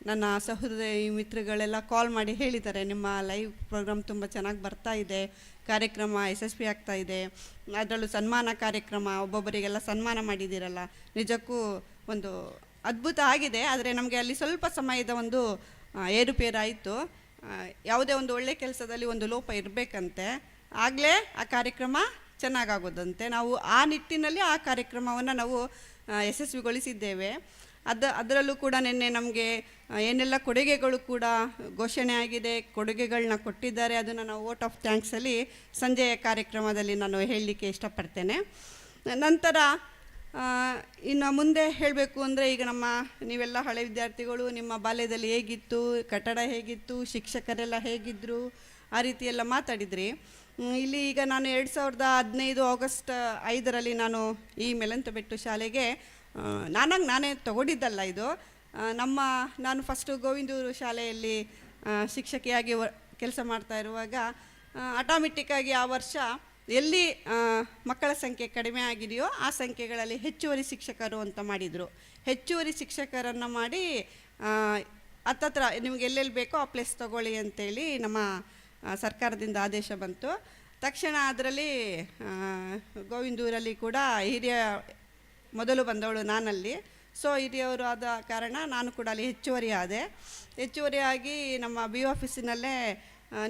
ನನ್ನ ಸಹೃದಯ ಮಿತ್ರಗಳೆಲ್ಲ ಕಾಲ್ ಮಾಡಿ ಹೇಳಿದ್ದಾರೆ, ನಿಮ್ಮ ಲೈವ್ ಪ್ರೋಗ್ರಾಮ್ ತುಂಬ ಚೆನ್ನಾಗಿ ಬರ್ತಾ ಇದೆ, ಕಾರ್ಯಕ್ರಮ ಯಶಸ್ವಿ ಆಗ್ತಾ ಇದೆ, ಅದರಲ್ಲೂ ಸನ್ಮಾನ ಕಾರ್ಯಕ್ರಮ ಒಬ್ಬೊಬ್ಬರಿಗೆಲ್ಲ ಸನ್ಮಾನ ಮಾಡಿದ್ದೀರಲ್ಲ, ನಿಜಕ್ಕೂ ಒಂದು ಅದ್ಭುತ ಆಗಿದೆ. ಆದರೆ ನಮಗೆ ಅಲ್ಲಿ ಸ್ವಲ್ಪ ಸಮಯದ ಒಂದು ಏರುಪೇರಾಯಿತು. ಯಾವುದೇ ಒಂದು ಒಳ್ಳೆಯ ಕೆಲಸದಲ್ಲಿ ಒಂದು ಲೋಪ ಇರಬೇಕಂತೆ, ಆಗಲೇ ಆ ಕಾರ್ಯಕ್ರಮ ಚೆನ್ನಾಗಾಗೋದಂತೆ. ನಾವು ಆ ನಿಟ್ಟಿನಲ್ಲಿ ಆ ಕಾರ್ಯಕ್ರಮವನ್ನು ನಾವು ಯಶಸ್ವಿಗೊಳಿಸಿದ್ದೇವೆ. ಅದರಲ್ಲೂ ಕೂಡ ನಿನ್ನೆ ನಮಗೆ ಏನೆಲ್ಲ ಕೊಡುಗೆಗಳು ಕೂಡ ಘೋಷಣೆ ಆಗಿದೆ, ಕೊಡುಗೆಗಳನ್ನ ಕೊಟ್ಟಿದ್ದಾರೆ. ಅದನ್ನು ನಾವು ವೋಟ್ ಆಫ್ ಥ್ಯಾಂಕ್ಸಲ್ಲಿ ಸಂಜೆಯ ಕಾರ್ಯಕ್ರಮದಲ್ಲಿ ನಾನು ಹೇಳಲಿಕ್ಕೆ ಇಷ್ಟಪಡ್ತೇನೆ. ನಂತರ ಇನ್ನು ಮುಂದೆ ಹೇಳಬೇಕು ಅಂದರೆ, ಈಗ ನಮ್ಮ ನೀವೆಲ್ಲ ಹಳೆ ವಿದ್ಯಾರ್ಥಿಗಳು, ನಿಮ್ಮ ಬಾಲ್ಯದಲ್ಲಿ ಹೇಗಿತ್ತು, ಕಟ್ಟಡ ಹೇಗಿತ್ತು, ಶಿಕ್ಷಕರೆಲ್ಲ ಹೇಗಿದ್ದರು, ಆ ರೀತಿಯೆಲ್ಲ ಮಾತಾಡಿದ್ರಿ. ಇಲ್ಲಿ ಈಗ ನಾನು 2015 ಆಗಸ್ಟ್ 5ರಲ್ಲಿ ನಾನು ಈ ಮೆಲಂತಬೆಟ್ಟು ಶಾಲೆಗೆ ನಾನಾಗಿ ನಾನೇ ತಗೊಂಡಿದ್ದಲ್ಲ ಇದು. ನಾನು ಫಸ್ಟು ಗೋವಿಂದೂರು ಶಾಲೆಯಲ್ಲಿ ಶಿಕ್ಷಕಿಯಾಗಿ ಕೆಲಸ ಮಾಡ್ತಾ ಇರುವಾಗ ಆಟೋಮೆಟಿಕ್ಕಾಗಿ ಆ ವರ್ಷ ಎಲ್ಲಿ ಮಕ್ಕಳ ಸಂಖ್ಯೆ ಕಡಿಮೆ ಆಗಿದೆಯೋ ಆ ಸಂಖ್ಯೆಗಳಲ್ಲಿ ಹೆಚ್ಚುವರಿ ಶಿಕ್ಷಕರು ಅಂತ ಮಾಡಿದರು. ಹೆಚ್ಚುವರಿ ಶಿಕ್ಷಕರನ್ನು ಮಾಡಿ ಹತ್ತತ್ರ ನಿಮ್ಗೆ ಎಲ್ಲೆಲ್ಲಿ ಬೇಕೋ ಆ ಪ್ಲೇಸ್ ತಗೊಳ್ಳಿ ಅಂತೇಳಿ ನಮ್ಮ ಸರ್ಕಾರದಿಂದ ಆದೇಶ ಬಂತು. ತಕ್ಷಣ ಅದರಲ್ಲಿ ಗೋವಿಂದೂರಲ್ಲಿ ಕೂಡ ಹಿರಿಯ ಮೊದಲು ಬಂದವಳು ನಾನಲ್ಲಿ. ಸೊ ಹಿರಿಯವರು ಆದ ಕಾರಣ ನಾನು ಕೂಡ ಅಲ್ಲಿ ಹೆಚ್ಚುವರಿ ಆದೆ. ಹೆಚ್ಚುವರಿಯಾಗಿ ನಮ್ಮ ಬಿ ಆಫೀಸಿನಲ್ಲೇ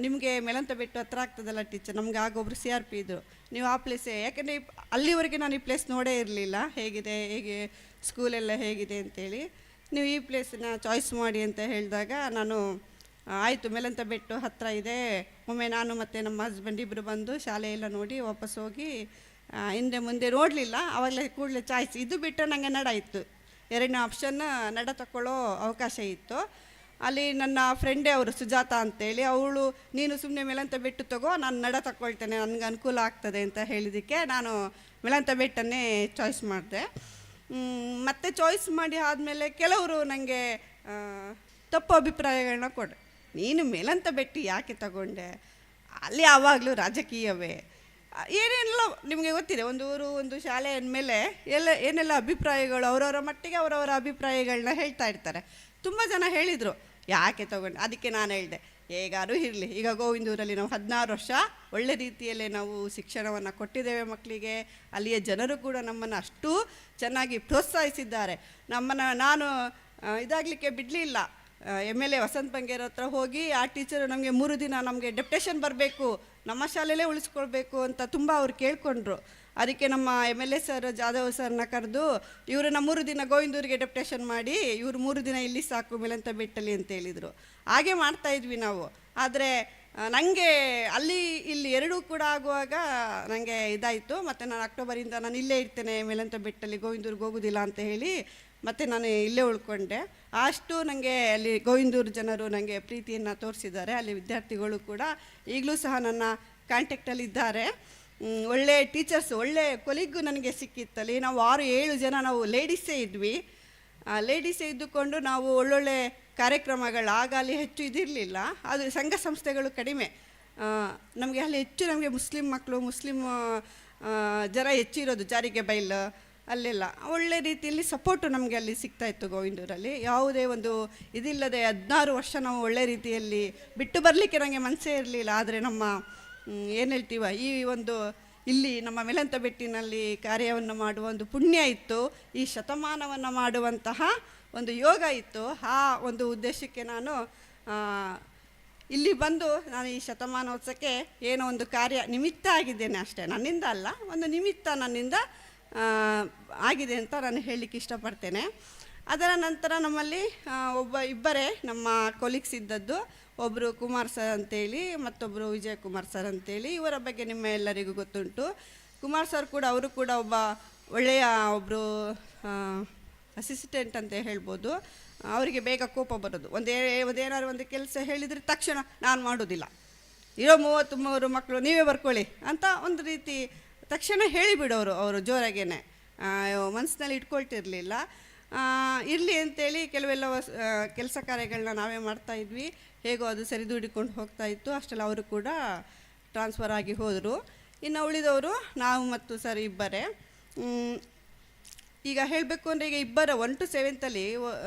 ನಿಮಗೆ ಮೆಲಂತಬೆಟ್ಟು ಹತ್ರ ಆಗ್ತದಲ್ಲ ಟೀಚರ್, ನಮಗೆ ಆಗ ಒಬ್ಬರು CRP ಇದ್ದರು, ನೀವು ಆ ಪ್ಲೇಸೇ, ಯಾಕೆಂದರೆ ಅಲ್ಲಿವರೆಗೆ ನಾನು ಈ ಪ್ಲೇಸ್ ನೋಡೇ ಇರಲಿಲ್ಲ, ಹೇಗಿದೆ ಹೇಗೆ ಸ್ಕೂಲೆಲ್ಲ ಹೇಗಿದೆ ಅಂತೇಳಿ, ನೀವು ಈ ಪ್ಲೇಸನ್ನ ಚಾಯ್ಸ್ ಮಾಡಿ ಅಂತ ಹೇಳಿದಾಗ ನಾನು ಆಯಿತು, ಮೇಲಂತ ಬೆಟ್ಟು ಹತ್ತಿರ ಇದೆ, ಒಮ್ಮೆ ನಾನು ಮತ್ತು ನಮ್ಮ ಹಸ್ಬೆಂಡ್ ಇಬ್ಬರು ಬಂದು ಶಾಲೆಯೆಲ್ಲ ನೋಡಿ ವಾಪಸ್ ಹೋಗಿ ಹಿಂದೆ ಮುಂದೆ ನೋಡಲಿಲ್ಲ. ಆವಾಗಲೇ ಕೂಡಲೇ ಚಾಯ್ಸ್ ಇದು ಬಿಟ್ಟು ನನಗೆ ನಡ ಇತ್ತು, ಎರಡನೇ ಆಪ್ಷನ್ ನಡ ತಗೊಳ್ಳೋ ಅವಕಾಶ ಇತ್ತು. ಅಲ್ಲಿ ನನ್ನ ಫ್ರೆಂಡೇ ಅವರು ಸುಜಾತ ಅಂತೇಳಿ, ಅವಳು ನೀನು ಸುಮ್ಮನೆ ಮೇಲಂತ ಬೆಟ್ಟು ತಗೋ, ನಾನು ನಡ ತಗೊಳ್ತೇನೆ, ನನಗೆ ಅನುಕೂಲ ಆಗ್ತದೆ ಅಂತ ಹೇಳಿದ್ದಕ್ಕೆ ನಾನು ಮೇಲಂತ ಬೆಟ್ಟನ್ನೇ ಚಾಯ್ಸ್ ಮಾಡಿದೆ. ಮತ್ತು ಚಾಯ್ಸ್ ಮಾಡಿ ಆದಮೇಲೆ ಕೆಲವರು ನನಗೆ ತಪ್ಪು ಅಭಿಪ್ರಾಯಗಳನ್ನ ಕೊಟ್ಟರು. ನೀನು ಮೇಲಂತ ಬೆಟ್ಟು ಯಾಕೆ ತಗೊಂಡೆ, ಅಲ್ಲಿ ಯಾವಾಗಲೂ ರಾಜಕೀಯವೇ, ಏನೆಲ್ಲ ನಿಮಗೆ ಗೊತ್ತಿದೆ, ಒಂದು ಊರು ಒಂದು ಶಾಲೆ ಅಂದಮೇಲೆ ಎಲ್ಲ ಏನೆಲ್ಲ ಅಭಿಪ್ರಾಯಗಳು ಅವರವರ ಮಟ್ಟಿಗೆ ಅವರವರ ಅಭಿಪ್ರಾಯಗಳನ್ನ ಹೇಳ್ತಾ ಇರ್ತಾರೆ. ತುಂಬ ಜನ ಹೇಳಿದರು ಯಾಕೆ ತಗೊಂಡು, ಅದಕ್ಕೆ ನಾನು ಹೇಳಿದೆ ಹೇಗಾದ್ರೂ ಇರಲಿ, ಈಗ ಗೋವಿಂದೂರಲ್ಲಿ ನಾವು 16 ವರ್ಷ ಒಳ್ಳೆ ರೀತಿಯಲ್ಲೇ ನಾವು ಶಿಕ್ಷಣವನ್ನು ಕೊಟ್ಟಿದ್ದೇವೆ ಮಕ್ಕಳಿಗೆ, ಅಲ್ಲಿಯ ಜನರು ಕೂಡ ನಮ್ಮನ್ನು ಅಷ್ಟು ಚೆನ್ನಾಗಿ ಪ್ರೋತ್ಸಾಹಿಸಿದ್ದಾರೆ. ನಮ್ಮನ್ನು ನಾನು ಇದಾಗಲಿಕ್ಕೆ ಬಿಡಲಿಲ್ಲ. MLA Vasant Bangera ಹತ್ರ ಹೋಗಿ ಆ ಟೀಚರು ನಮಗೆ 3 ದಿನ ನಮಗೆ ಡೆಪ್ಟೇಷನ್ ಬರಬೇಕು, ನಮ್ಮ ಶಾಲೆಯಲ್ಲೇ ಉಳಿಸ್ಕೊಳ್ಬೇಕು ಅಂತ ತುಂಬ ಅವ್ರು ಕೇಳಿಕೊಂಡ್ರು. ಅದಕ್ಕೆ ನಮ್ಮ MLA sir Jadhav ಸರ್ನ ಕರೆದು ಇವರನ್ನ 3 ದಿನ ಗೋವಿಂದೂರಿಗೆ ಡೆಪ್ಟೇಷನ್ ಮಾಡಿ, ಇವರು 3 ದಿನ ಇಲ್ಲಿ ಸಾಕು ಮೇಲಂತ ಬೆಟ್ಟಲಿ ಅಂತ ಹೇಳಿದರು. ಹಾಗೆ ಮಾಡ್ತಾಯಿದ್ವಿ ನಾವು. ಆದರೆ ನನಗೆ ಅಲ್ಲಿ ಇಲ್ಲಿ ಎರಡೂ ಕೂಡ ಆಗುವಾಗ ನನಗೆ ಇದಾಯಿತು. ಮತ್ತು ನಾನು ಅಕ್ಟೋಬರಿಂದ ನಾನು ಇಲ್ಲೇ ಇರ್ತೇನೆ ಮೇಲಂತ ಬೆಟ್ಟಲ್ಲಿ, ಗೋವಿಂದೂರಿಗೆ ಹೋಗೋದಿಲ್ಲ ಅಂತ ಹೇಳಿ ಮತ್ತು ನಾನು ಇಲ್ಲೇ ಉಳ್ಕೊಂಡೆ. ಅಷ್ಟು ನನಗೆ ಅಲ್ಲಿ ಗೋವಿಂದೂರು ಜನರು ನನಗೆ ಪ್ರೀತಿಯನ್ನು ತೋರಿಸಿದ್ದಾರೆ. ಅಲ್ಲಿ ವಿದ್ಯಾರ್ಥಿಗಳು ಕೂಡ ಈಗಲೂ ಸಹ ನನ್ನ ಕಾಂಟ್ಯಾಕ್ಟಲ್ಲಿ ಇದ್ದಾರೆ. ಒಳ್ಳೆ ಟೀಚರ್ಸ್, ಒಳ್ಳೆ ಕೊಲೀಗು ನನಗೆ ಸಿಕ್ಕಿತ್ತಲ್ಲಿ. ನಾವು 6-7 ಜನ ನಾವು ಲೇಡೀಸೇ ಇದ್ವಿ. ಲೇಡೀಸೇ ಇದ್ದುಕೊಂಡು ನಾವು ಒಳ್ಳೊಳ್ಳೆ ಕಾರ್ಯಕ್ರಮಗಳು, ಆಗ ಅಲ್ಲಿ ಹೆಚ್ಚು ಇದಿರಲಿಲ್ಲ, ಅದು ಸಂಘ ಸಂಸ್ಥೆಗಳು ಕಡಿಮೆ ನಮಗೆ ಅಲ್ಲಿ. ಹೆಚ್ಚು ನಮಗೆ ಮುಸ್ಲಿಂ ಮಕ್ಕಳು, ಮುಸ್ಲಿಂ ಜನ ಹೆಚ್ಚಿರೋದು ಜಾರಿಗೆ ಬೈಲು ಅಲ್ಲೆಲ್ಲ. ಒಳ್ಳೆ ರೀತಿಯಲ್ಲಿ ಸಪೋರ್ಟು ನಮಗೆ ಅಲ್ಲಿ ಸಿಗ್ತಾಯಿತ್ತು ಗೋವಿಂದೂರಲ್ಲಿ. ಯಾವುದೇ ಒಂದು ಇದಿಲ್ಲದೆ 16 ವರ್ಷ ನಾವು ಒಳ್ಳೆ ರೀತಿಯಲ್ಲಿ ಬಿಟ್ಟು ಬರಲಿಕ್ಕೆ ನನಗೆ ಮನಸ್ಸೇ ಇರಲಿಲ್ಲ. ಆದರೆ ನಮ್ಮ ಏನು ಹೇಳ್ತೀವ, ಈ ಒಂದು ಇಲ್ಲಿ ನಮ್ಮ ಮೇಲಂತ ಬೆಟ್ಟಿನಲ್ಲಿ ಕಾರ್ಯವನ್ನು ಮಾಡುವ ಒಂದು ಪುಣ್ಯ ಇತ್ತು, ಈ ಶತಮಾನವನ್ನು ಮಾಡುವಂತಹ ಒಂದು ಯೋಗ ಇತ್ತು. ಆ ಒಂದು ಉದ್ದೇಶಕ್ಕೆ ನಾನು ಇಲ್ಲಿ ಬಂದು ನಾನು ಈ ಶತಮಾನೋತ್ಸವಕ್ಕೆ ಏನೋ ಒಂದು ಕಾರ್ಯ ನಿಮಿತ್ತ ಆಗಿದ್ದೇನೆ ಅಷ್ಟೇ, ನನ್ನಿಂದ ಅಲ್ಲ, ಒಂದು ನಿಮಿತ್ತ ನನ್ನಿಂದ ಆಗಿದೆ ಅಂತ ನಾನು ಹೇಳಲಿಕ್ಕೆ ಇಷ್ಟಪಡ್ತೇನೆ. ಅದರ ನಂತರ ನಮ್ಮಲ್ಲಿ ಇಬ್ಬರೇ ನಮ್ಮ ಕೊಲೀಗ್ಸ್ ಇದ್ದದ್ದು, ಒಬ್ಬರು ಕುಮಾರ್ ಸರ್ ಅಂತೇಳಿ, ಮತ್ತೊಬ್ಬರು ವಿಜಯ್ ಕುಮಾರ್ ಸರ್ ಅಂತೇಳಿ. ಇವರ ಬಗ್ಗೆ ನಿಮ್ಮ ಎಲ್ಲರಿಗೂ ಗೊತ್ತುಂಟು. ಕುಮಾರ್ ಸರ್ ಕೂಡ, ಅವರು ಕೂಡ ಒಬ್ಬ ಒಳ್ಳೆಯ ಒಬ್ಬರು ಅಸಿಸ್ಟೆಂಟ್ ಅಂತ ಹೇಳ್ಬೋದು. ಅವರಿಗೆ ಬೇಗ ಕೋಪ ಬರೋದು, ಒಂದೇನಾದ್ರು ಒಂದು ಕೆಲಸ ಹೇಳಿದರೆ ತಕ್ಷಣ ನಾನು ಮಾಡೋದಿಲ್ಲ, ಇರೋ 33 ಮಕ್ಕಳು ನೀವೇ ಬರ್ಕೊಳ್ಳಿ ಅಂತ ಒಂದು ರೀತಿ ತಕ್ಷಣ ಹೇಳಿಬಿಡೋರು ಅವರು ಜೋರಾಗೇ, ಮನಸ್ಸಿನಲ್ಲಿ ಇಟ್ಕೊಳ್ತಿರಲಿಲ್ಲ. ಇರಲಿ ಅಂತೇಳಿ ಕೆಲವೆಲ್ಲ ಕೆಲಸ ಕಾರ್ಯಗಳನ್ನ ನಾವೇ ಮಾಡ್ತಾಯಿದ್ವಿ. ಹೇಗೋ ಅದು ಸರಿದೂಡಿಕೊಂಡು ಹೋಗ್ತಾಯಿತ್ತು. ಅಷ್ಟೆಲ್ಲ ಅವರು ಕೂಡ ಟ್ರಾನ್ಸ್ಫರ್ ಆಗಿ ಹೋದರು. ಇನ್ನು ಉಳಿದವರು ನಾವು ಮತ್ತು ಸರ್ ಇಬ್ಬರೇ. ಈಗ ಹೇಳಬೇಕು ಅಂದರೆ ಈಗ ಇಬ್ಬರ 1 to 7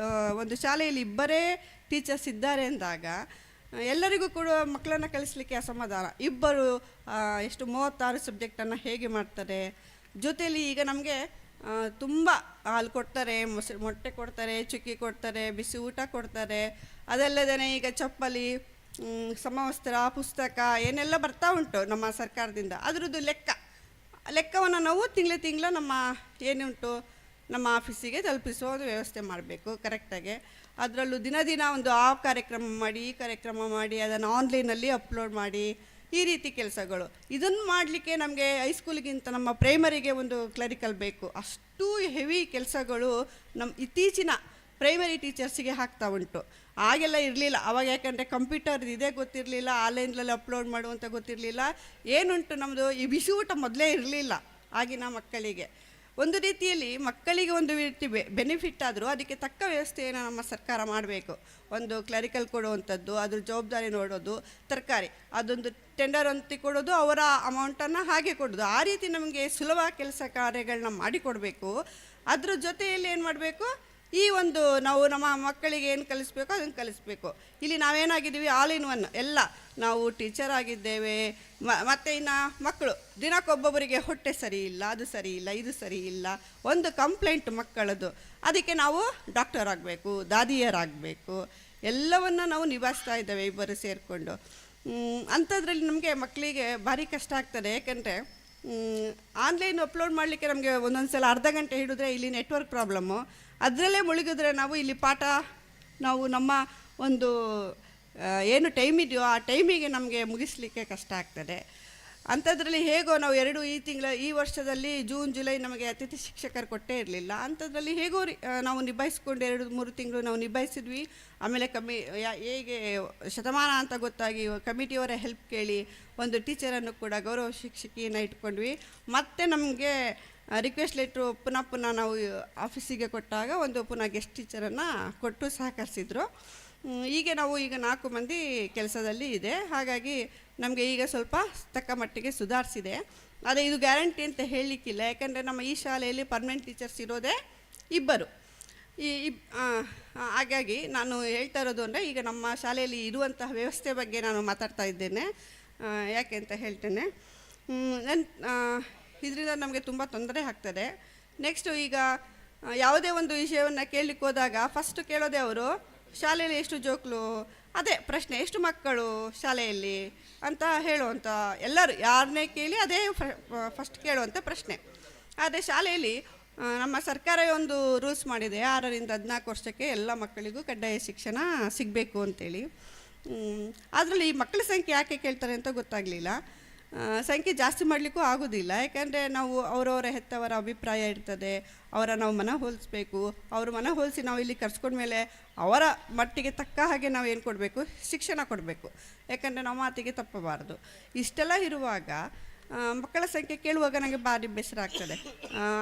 ಒಂದು ಶಾಲೆಯಲ್ಲಿ ಇಬ್ಬರೇ ಟೀಚರ್ಸ್ ಇದ್ದಾರೆ ಅಂದಾಗ ಎಲ್ಲರಿಗೂ ಕೂಡ ಮಕ್ಕಳನ್ನು ಕಳಿಸಲಿಕ್ಕೆ ಅಸಮಾಧಾನ. ಇಬ್ಬರು ಎಷ್ಟು 36 ಸಬ್ಜೆಕ್ಟನ್ನು ಹೇಗೆ ಮಾಡ್ತಾರೆ. ಜೊತೆಯಲ್ಲಿ ಈಗ ನಮಗೆ ತುಂಬ ಹಾಲು ಕೊಡ್ತಾರೆ, ಮೊಸರು ಮೊಟ್ಟೆ ಕೊಡ್ತಾರೆ, ಚುಕ್ಕಿ ಕೊಡ್ತಾರೆ, ಬಿಸಿ ಊಟ ಕೊಡ್ತಾರೆ. ಅದಲ್ಲದೇ ಈಗ ಚಪ್ಪಲಿ, ಸಮವಸ್ತ್ರ, ಪುಸ್ತಕ ಏನೆಲ್ಲ ಬರ್ತಾ ಉಂಟು ನಮ್ಮ ಸರ್ಕಾರದಿಂದ. ಅದರದ್ದು ಲೆಕ್ಕವನ್ನು ನಾವು ತಿಂಗಳು ತಿಂಗಳು ನಮ್ಮ ಏನುಂಟು ನಮ್ಮ ಆಫೀಸಿಗೆ ತಲುಪಿಸುವ ಒಂದು ವ್ಯವಸ್ಥೆ ಮಾಡಬೇಕು ಕರೆಕ್ಟಾಗಿ. ಅದರಲ್ಲೂ ದಿನ ದಿನ ಒಂದು ಆ ಕಾರ್ಯಕ್ರಮ ಮಾಡಿ, ಈ ಕಾರ್ಯಕ್ರಮ ಮಾಡಿ, ಅದನ್ನು ಆನ್ಲೈನಲ್ಲಿ ಅಪ್ಲೋಡ್ ಮಾಡಿ, ಈ ರೀತಿ ಕೆಲಸಗಳು ಇದನ್ನು ಮಾಡಲಿಕ್ಕೆ ನಮಗೆ ಹೈಸ್ಕೂಲಿಗಿಂತ ನಮ್ಮ ಪ್ರೈಮರಿಗೆ ಒಂದು ಕ್ಲರಿಕಲ್ ಬೇಕು. ಅಷ್ಟು ಹೆವಿ ಕೆಲಸಗಳು ನಮ್ಮ ಇತ್ತೀಚಿನ ಪ್ರೈಮರಿ ಟೀಚರ್ಸಿಗೆ ಹಾಕ್ತಾ ಉಂಟು. ಆಗೆಲ್ಲ ಇರಲಿಲ್ಲ ಆವಾಗ, ಯಾಕಂದರೆ ಕಂಪ್ಯೂಟರ್ ಇದೇ ಗೊತ್ತಿರಲಿಲ್ಲ, ಆನ್ಲೈನಲ್ಲಿ ಅಪ್ಲೋಡ್ ಮಾಡುವಂಥ ಗೊತ್ತಿರಲಿಲ್ಲ. ಏನುಂಟು ನಮ್ಮದು ಈ ಬಿಸಿ ಊಟ ಮೊದಲೇ ಇರಲಿಲ್ಲ ಆಗಿನ ಮಕ್ಕಳಿಗೆ. ಒಂದು ರೀತಿಯಲ್ಲಿ ಮಕ್ಕಳಿಗೆ ಒಂದು ರೀತಿ ಬೆನಿಫಿಟ್ ಆದರೂ ಅದಕ್ಕೆ ತಕ್ಕ ವ್ಯವಸ್ಥೆಯನ್ನು ನಮ್ಮ ಸರ್ಕಾರ ಮಾಡಬೇಕು. ಒಂದು ಕ್ಲರಿಕಲ್ ಕೊಡುವಂಥದ್ದು, ಅದ್ರ ಜವಾಬ್ದಾರಿ ನೋಡೋದು, ತರಕಾರಿ ಅದೊಂದು ಟೆಂಡರ್ ಅಂತ ಕೊಡೋದು, ಅವರ ಅಮೌಂಟನ್ನು ಹಾಗೆ ಕೊಡೋದು, ಆ ರೀತಿ ನಮಗೆ ಸುಲಭ ಕೆಲಸ ಕಾರ್ಯಗಳನ್ನ ಮಾಡಿಕೊಡಬೇಕು. ಅದ್ರ ಜೊತೆಯಲ್ಲಿ ಏನು ಮಾಡಬೇಕು, ಈ ಒಂದು ನಾವು ನಮ್ಮ ಮಕ್ಕಳಿಗೆ ಏನು ಕಲಿಸ್ಬೇಕೋ ಅದನ್ನು ಕಲಿಸ್ಬೇಕು. ಇಲ್ಲಿ ನಾವೇನಾಗಿದ್ದೀವಿ, ಆಲ್ ಇನ್ ಒನ್ ಎಲ್ಲ ನಾವು ಟೀಚರ್ ಆಗಿದ್ದೇವೆ. ಮತ್ತು ಇನ್ನು ಮಕ್ಕಳು ದಿನಕ್ಕೊಬ್ಬೊಬ್ಬರಿಗೆ ಹೊಟ್ಟೆ ಸರಿ ಇಲ್ಲ, ಅದು ಸರಿ ಇಲ್ಲ, ಇದು ಸರಿ ಇಲ್ಲ, ಒಂದು ಕಂಪ್ಲೇಂಟ್ ಮಕ್ಕಳದು. ಅದಕ್ಕೆ ನಾವು ಡಾಕ್ಟರ್ ಆಗಬೇಕು, ದಾದಿಯರಾಗಬೇಕು, ಎಲ್ಲವನ್ನು ನಾವು ನಿಭಾಯಿಸ್ತಾ ಇದ್ದೇವೆ ಇಬ್ಬರು ಸೇರಿಕೊಂಡು. ಅಂಥದ್ರಲ್ಲಿ ನಮಗೆ ಮಕ್ಕಳಿಗೆ ಭಾರಿ ಕಷ್ಟ ಆಗ್ತದೆ. ಯಾಕಂದರೆ ಆನ್ಲೈನ್ ಅಪ್ಲೋಡ್ ಮಾಡಲಿಕ್ಕೆ ನಮಗೆ ಒಂದೊಂದು ಸಲ ಅರ್ಧ ಗಂಟೆ ಹಿಡಿದ್ರೆ ಇಲ್ಲಿ ನೆಟ್ವರ್ಕ್ ಪ್ರಾಬ್ಲಮ್ಮು, ಅದರಲ್ಲೇ ಮುಳುಗಿದ್ರೆ ನಾವು ಇಲ್ಲಿ ಪಾಠ ನಾವು ನಮ್ಮ ಒಂದು ಏನು ಟೈಮ್ ಇದೆಯೋ ಆ ಟೈಮಿಗೆ ನಮಗೆ ಮುಗಿಸಲಿಕ್ಕೆ ಕಷ್ಟ ಆಗ್ತದೆ. ಅಂಥದ್ರಲ್ಲಿ ಹೇಗೋ ನಾವು 2 ಈ ತಿಂಗಳ ಈ ವರ್ಷದಲ್ಲಿ ಜೂನ್ ಜುಲೈ ನಮಗೆ ಅತಿಥಿ ಶಿಕ್ಷಕರು ಕೊಟ್ಟೇ ಇರಲಿಲ್ಲ. ಅಂಥದ್ರಲ್ಲಿ ಹೇಗೋ ನಾವು ನಿಭಾಯಿಸ್ಕೊಂಡು 2-3 ತಿಂಗಳು ನಾವು ನಿಭಾಯಿಸಿದ್ವಿ. ಆಮೇಲೆ ಕಮ್ಮಿ ಹೇಗೆ ಶತಮಾನ ಅಂತ ಗೊತ್ತಾಗಿ ಕಮಿಟಿಯವರ ಹೆಲ್ಪ್ ಕೇಳಿ ಒಂದು ಟೀಚರನ್ನು ಕೂಡ ಗೌರವ ಶಿಕ್ಷಕಿಯನ್ನು ಇಟ್ಕೊಂಡ್ವಿ. ಮತ್ತು ನಮಗೆ ರಿಕ್ವೆಸ್ಟ್ ಲೆಟ್ರು ಪುನಃ ಪುನಃ ನಾವು ಆಫೀಸಿಗೆ ಕೊಟ್ಟಾಗ ಒಂದು ಪುನಃ ಗೆಸ್ಟ್ ಟೀಚರನ್ನು ಕೊಟ್ಟು ಸಹಕರಿಸಿದರು. ಹೀಗೆ ನಾವು ಈಗ 4 ಮಂದಿ ಕೆಲಸದಲ್ಲಿ ಇದೆ. ಹಾಗಾಗಿ ನಮಗೆ ಈಗ ಸ್ವಲ್ಪ ತಕ್ಕ ಮಟ್ಟಿಗೆ ಸುಧಾರಿಸಿದೆ. ಆದರೆ ಇದು ಗ್ಯಾರಂಟಿ ಅಂತ ಹೇಳಲಿಕ್ಕಿಲ್ಲ, ಯಾಕಂದರೆ ನಮ್ಮ ಈ ಶಾಲೆಯಲ್ಲಿ ಪರ್ಮನೆಂಟ್ ಟೀಚರ್ಸ್ ಇರೋದೇ 2. ಹಾಗಾಗಿ ನಾನು ಹೇಳ್ತಾ ಇರೋದು ಅಂದರೆ ಈಗ ನಮ್ಮ ಶಾಲೆಯಲ್ಲಿ ಇರುವಂತಹ ವ್ಯವಸ್ಥೆ ಬಗ್ಗೆ ನಾನು ಮಾತಾಡ್ತಾ ಇದ್ದೇನೆ. ಯಾಕೆ ಅಂತ ಹೇಳ್ತೇನೆ. ನನ್ನ ಇದರಿಂದ ನಮಗೆ ತುಂಬ ತೊಂದರೆ ಆಗ್ತದೆ. ನೆಕ್ಸ್ಟು ಈಗ ಯಾವುದೇ ಒಂದು ವಿಷಯವನ್ನು ಕೇಳಲಿಕ್ಕೆ ಹೋದಾಗ ಫಸ್ಟು ಕೇಳೋದೇ ಅವರು ಶಾಲೆಯಲ್ಲಿ ಎಷ್ಟು ಜೋಕ್ಲು, ಅದೇ ಪ್ರಶ್ನೆ, ಎಷ್ಟು ಮಕ್ಕಳು ಶಾಲೆಯಲ್ಲಿ ಅಂತ ಹೇಳುವಂಥ ಎಲ್ಲರೂ ಯಾರನ್ನೇ ಕೇಳಿ ಅದೇ ಫಸ್ಟ್ ಕೇಳುವಂಥ ಪ್ರಶ್ನೆ. ಆದರೆ ಶಾಲೆಯಲ್ಲಿ ನಮ್ಮ ಸರ್ಕಾರವೇ ಒಂದು ರೂಲ್ಸ್ ಮಾಡಿದೆ, 6 ರಿಂದ 14 ವರ್ಷಕ್ಕೆ ಎಲ್ಲ ಮಕ್ಕಳಿಗೂ ಕಡ್ಡಾಯ ಶಿಕ್ಷಣ ಸಿಗಬೇಕು ಅಂತೇಳಿ. ಅದರಲ್ಲಿ ಈ ಮಕ್ಕಳ ಸಂಖ್ಯೆ ಯಾಕೆ ಕೇಳ್ತಾರೆ ಅಂತ ಗೊತ್ತಾಗಲಿಲ್ಲ. ಸಂಖ್ಯೆ ಜಾಸ್ತಿ ಮಾಡಲಿಕ್ಕೂ ಆಗೋದಿಲ್ಲ, ಯಾಕೆಂದರೆ ನಾವು ಅವರವರ ಹೆತ್ತವರ ಅಭಿಪ್ರಾಯ ಇರ್ತದೆ, ಅವರ ನಾವು ಮನ ಹೋಲಿಸ್ಬೇಕು. ಅವ್ರ ಮನ ಹೋಲಿಸಿ ನಾವು ಇಲ್ಲಿ ಕರ್ಸ್ಕೊಂಡ್ಮೇಲೆ ಅವರ ಮಟ್ಟಿಗೆ ತಕ್ಕ ಹಾಗೆ ನಾವು ಏನು ಕೊಡಬೇಕು, ಶಿಕ್ಷಣ ಕೊಡಬೇಕು. ಯಾಕಂದರೆ ನಾವು ಮಾತಿಗೆ ತಪ್ಪಬಾರ್ದು. ಇಷ್ಟೆಲ್ಲ ಇರುವಾಗ ಮಕ್ಕಳ ಸಂಖ್ಯೆ ಕೇಳುವಾಗ ನನಗೆ ಭಾರಿ ಬೇಸರ ಆಗ್ತದೆ.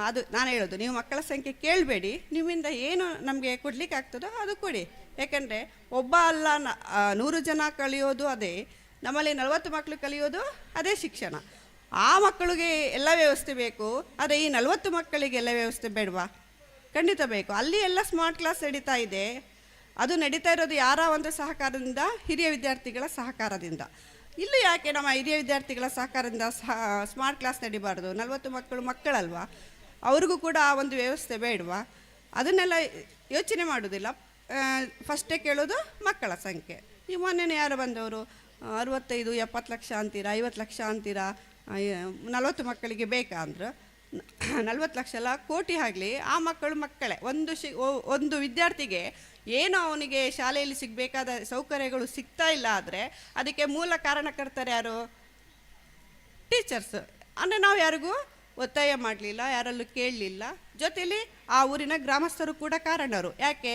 ಅದು ನಾನು ಹೇಳೋದು, ನೀವು ಮಕ್ಕಳ ಸಂಖ್ಯೆ ಕೇಳಬೇಡಿ, ನಿಮ್ಮಿಂದ ಏನು ನಮಗೆ ಕೊಡಲಿಕ್ಕೆ ಆಗ್ತದೋ ಅದು ಕೊಡಿ. ಯಾಕಂದರೆ ಒಬ್ಬ ಅಲ್ಲ 100 ಜನ ಕಲಿಯೋದು ಅದೇ, ನಮ್ಮಲ್ಲಿ 40 ಮಕ್ಕಳು ಕಲಿಯೋದು ಅದೇ ಶಿಕ್ಷಣ. ಆ ಮಕ್ಕಳಿಗೆ ಎಲ್ಲ ವ್ಯವಸ್ಥೆ ಬೇಕು, ಆದರೆ ಈ 40 ಮಕ್ಕಳಿಗೆ ಎಲ್ಲ ವ್ಯವಸ್ಥೆ ಬೇಡವಾ? ಖಂಡಿತ ಬೇಕು. ಅಲ್ಲಿ ಎಲ್ಲ ಸ್ಮಾರ್ಟ್ ಕ್ಲಾಸ್ ನಡೀತಾ ಇದೆ. ಅದು ನಡೀತಾ ಇರೋದು ಯಾರ ಒಂದು ಸಹಕಾರದಿಂದ? ಹಿರಿಯ ವಿದ್ಯಾರ್ಥಿಗಳ ಸಹಕಾರದಿಂದ. ಇಲ್ಲೂ ಯಾಕೆ ನಮ್ಮ ಹಿರಿಯ ವಿದ್ಯಾರ್ಥಿಗಳ ಸಹಕಾರದಿಂದ ಸ್ಮಾರ್ಟ್ ಕ್ಲಾಸ್ ನಡಿಬಾರ್ದು? 40 ಮಕ್ಕಳು ಮಕ್ಕಳಲ್ವಾ, ಅವ್ರಿಗೂ ಕೂಡ ಆ ಒಂದು ವ್ಯವಸ್ಥೆ ಬೇಡವಾ? ಅದನ್ನೆಲ್ಲ ಯೋಚನೆ ಮಾಡೋದಿಲ್ಲ. ಫಸ್ಟೇ ಕೇಳೋದು ಮಕ್ಕಳ ಸಂಖ್ಯೆ. ಈ ಮೊನ್ನೆನೇ ಯಾರು ಬಂದವರು 65 70 ಲಕ್ಷ ಅಂತೀರಾ, 50 ಲಕ್ಷ ಅಂತೀರಾ, 40 ಮಕ್ಕಳಿಗೆ ಬೇಕಾ ಅಂದರು. 40 ಲಕ್ಷ ಅಲ್ಲ, ಕೋಟಿ ಆಗಲಿ, ಆ ಮಕ್ಕಳು ಮಕ್ಕಳೇ. ಒಂದು ವಿದ್ಯಾರ್ಥಿಗೆ ಏನು ಅವನಿಗೆ ಶಾಲೆಯಲ್ಲಿ ಸಿಗಬೇಕಾದ ಸೌಕರ್ಯಗಳು ಸಿಗ್ತಾ ಇಲ್ಲ ಆದರೆ ಅದಕ್ಕೆ ಮೂಲ ಕಾರಣಕರ್ತರು ಯಾರು? ಟೀಚರ್ಸ್. ಅಂದರೆ ನಾವು ಯಾರಿಗೂ ಒತ್ತಾಯ ಮಾಡಲಿಲ್ಲ, ಯಾರಲ್ಲೂ ಕೇಳಲಿಲ್ಲ. ಜೊತೆಯಲ್ಲಿ ಆ ಊರಿನ ಗ್ರಾಮಸ್ಥರು ಕೂಡ ಕಾರಣರು. ಯಾಕೆ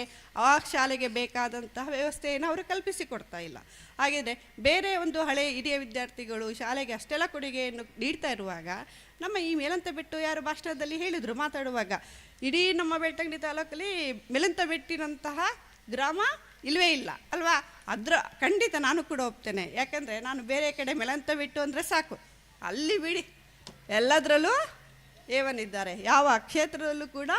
ಆ ಶಾಲೆಗೆ ಬೇಕಾದಂತಹ ವ್ಯವಸ್ಥೆಯನ್ನು ಅವರು ಕಲ್ಪಿಸಿಕೊಡ್ತಾ ಇಲ್ಲ. ಹಾಗೆಯೇ ಬೇರೆ ಒಂದು ಹಳೆ ಹಿರಿಯ ವಿದ್ಯಾರ್ಥಿಗಳು ಶಾಲೆಗೆ ಅಷ್ಟೆಲ್ಲ ಕೊಡುಗೆಯನ್ನು ನೀಡ್ತಾ ಇರುವಾಗ ನಮ್ಮ ಈ ಮೇಲಂತ ಬೆಟ್ಟು ಯಾರು ಭಾಷಣದಲ್ಲಿ ಹೇಳಿದರು ಮಾತಾಡುವಾಗ, ಇಡೀ ನಮ್ಮ ಬೆಳ್ತಂಗಡಿ ತಾಲೂಕಲ್ಲಿ ಮೇಲಂತ ಬೆಟ್ಟಿನಂತಹ ಗ್ರಾಮ ಇಲ್ಲವೇ ಇಲ್ಲ ಅಲ್ವಾ? ಅದರ ಖಂಡಿತ ನಾನು ಕೂಡ ಒಪ್ತೇನೆ. ಯಾಕಂದರೆ ನಾನು ಬೇರೆ ಕಡೆ ಮೇಲಂತ ಬೆಟ್ಟು ಅಂದರೆ ಸಾಕು, ಅಲ್ಲಿ ಬಿಡಿ ಎಲ್ಲದರಲ್ಲೂ ಏವನಿದ್ದಾರೆ, ಯಾವ ಕ್ಷೇತ್ರದಲ್ಲೂ ಕೂಡ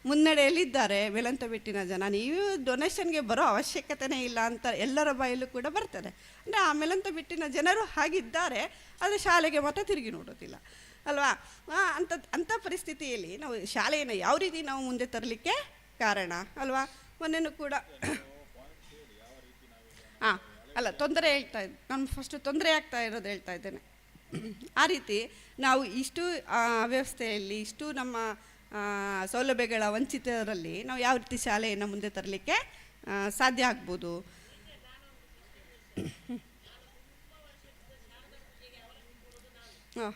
ಮುನ್ನಡೆಯಲ್ಲಿದ್ದಾರೆ ಮೇಲಂತ ಬೆಟ್ಟಿನ ಜನ. ನೀವು ಡೊನೇಷನ್ಗೆ ಬರೋ ಅವಶ್ಯಕತೆಯೇ ಇಲ್ಲ ಅಂತ ಎಲ್ಲರ ಬಾಯಲ್ಲೂ ಕೂಡ ಬರ್ತದೆ. ಅಂದರೆ ಆ ಮೇಲಂತ ಬೆಟ್ಟಿನ ಜನರು ಹಾಗಿದ್ದಾರೆ, ಆದರೆ ಶಾಲೆಗೆ ಮಾತ್ರ ತಿರುಗಿ ನೋಡೋದಿಲ್ಲ ಅಲ್ವಾ? ಅಂಥ ಅಂಥ ಪರಿಸ್ಥಿತಿಯಲ್ಲಿ ನಾವು ಶಾಲೆಯನ್ನು ಯಾವ ರೀತಿ ನಾವು ಮುಂದೆ ತರಲಿಕ್ಕೆ ಕಾರಣ ಅಲ್ವಾ? ಮೊನ್ನೆನೂ ಕೂಡ ಹಾಂ ಅಲ್ಲ ತೊಂದರೆ ಹೇಳ್ತಾ ಇದ್ದೆ ನಾನು, ಫಸ್ಟು ತೊಂದರೆ ಆಗ್ತಾ ಇರೋದು ಹೇಳ್ತಾ ಇದ್ದೇನೆ. ಆ ರೀತಿ ನಾವು ಇಷ್ಟು ವ್ಯವಸ್ಥೆಯಲ್ಲಿ ಇಷ್ಟು ನಮ್ಮ ಸೌಲಭ್ಯಗಳ ವಂಚಿತರಲ್ಲಿ ನಾವು ಯಾವ ರೀತಿ ಶಾಲೆಯನ್ನು ಮುಂದೆ ತರಲಿಕ್ಕೆ ಸಾಧ್ಯ ಆಗ್ಬೋದು? ಹಾಂ,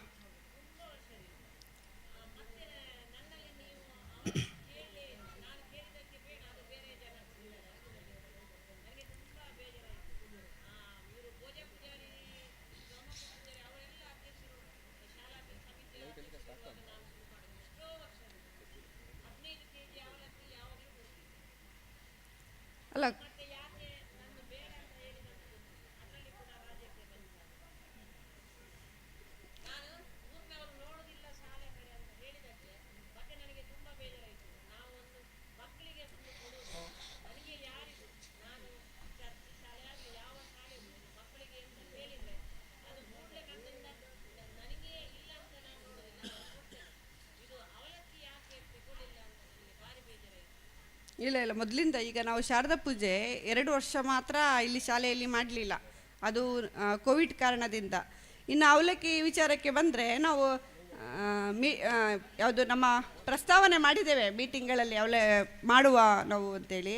ಅಲ್ಲ ಇಲ್ಲ ಇಲ್ಲ, ಮೊದಲಿಂದ ಈಗ ನಾವು ಶಾರದಾ ಪೂಜೆ 2 ವರ್ಷ ಮಾತ್ರ ಇಲ್ಲಿ ಶಾಲೆಯಲ್ಲಿ ಮಾಡಲಿಲ್ಲ, ಅದು ಕೋವಿಡ್ ಕಾರಣದಿಂದ. ಇನ್ನು ಅವಲಕ್ಕಿ ವಿಚಾರಕ್ಕೆ ಬಂದರೆ ನಾವು ಯಾವುದು ನಮ್ಮ ಪ್ರಸ್ತಾವನೆ ಮಾಡಿದ್ದೇವೆ ಮೀಟಿಂಗ್ಗಳಲ್ಲಿ ಅವಲೇ ಮಾಡುವ ನಾವು ಅಂತೇಳಿ.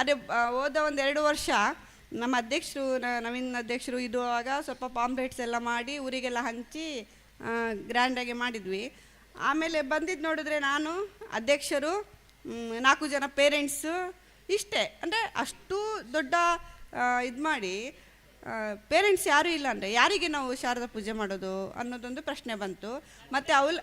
ಅದೇ ಹೋದ 1-2 ವರ್ಷ ನಮ್ಮ ಅಧ್ಯಕ್ಷರು ನವೀನ್ ಅಧ್ಯಕ್ಷರು ಇರುವಾಗ ಸ್ವಲ್ಪ ಪಾಂಪ್ಲೆಟ್ಸ್ ಎಲ್ಲ ಮಾಡಿ ಊರಿಗೆಲ್ಲ ಹಂಚಿ ಗ್ರ್ಯಾಂಡಾಗಿ ಮಾಡಿದ್ವಿ. ಆಮೇಲೆ ಬಂದಿದ್ದು ನೋಡಿದ್ರೆ ನಾನು, ಅಧ್ಯಕ್ಷರು, 4 ಜನ ಪೇರೆಂಟ್ಸು, ಇಷ್ಟೇ. ಅಂದರೆ ಅಷ್ಟು ದೊಡ್ಡ ಇದು ಮಾಡಿ ಪೇರೆಂಟ್ಸ್ ಯಾರೂ ಇಲ್ಲ ಅಂದರೆ ಯಾರಿಗೆ ನಾವು ಶಾರದಾ ಪೂಜೆ ಮಾಡೋದು ಅನ್ನೋದೊಂದು ಪ್ರಶ್ನೆ ಬಂತು. ಮತ್ತು ಅವಲ್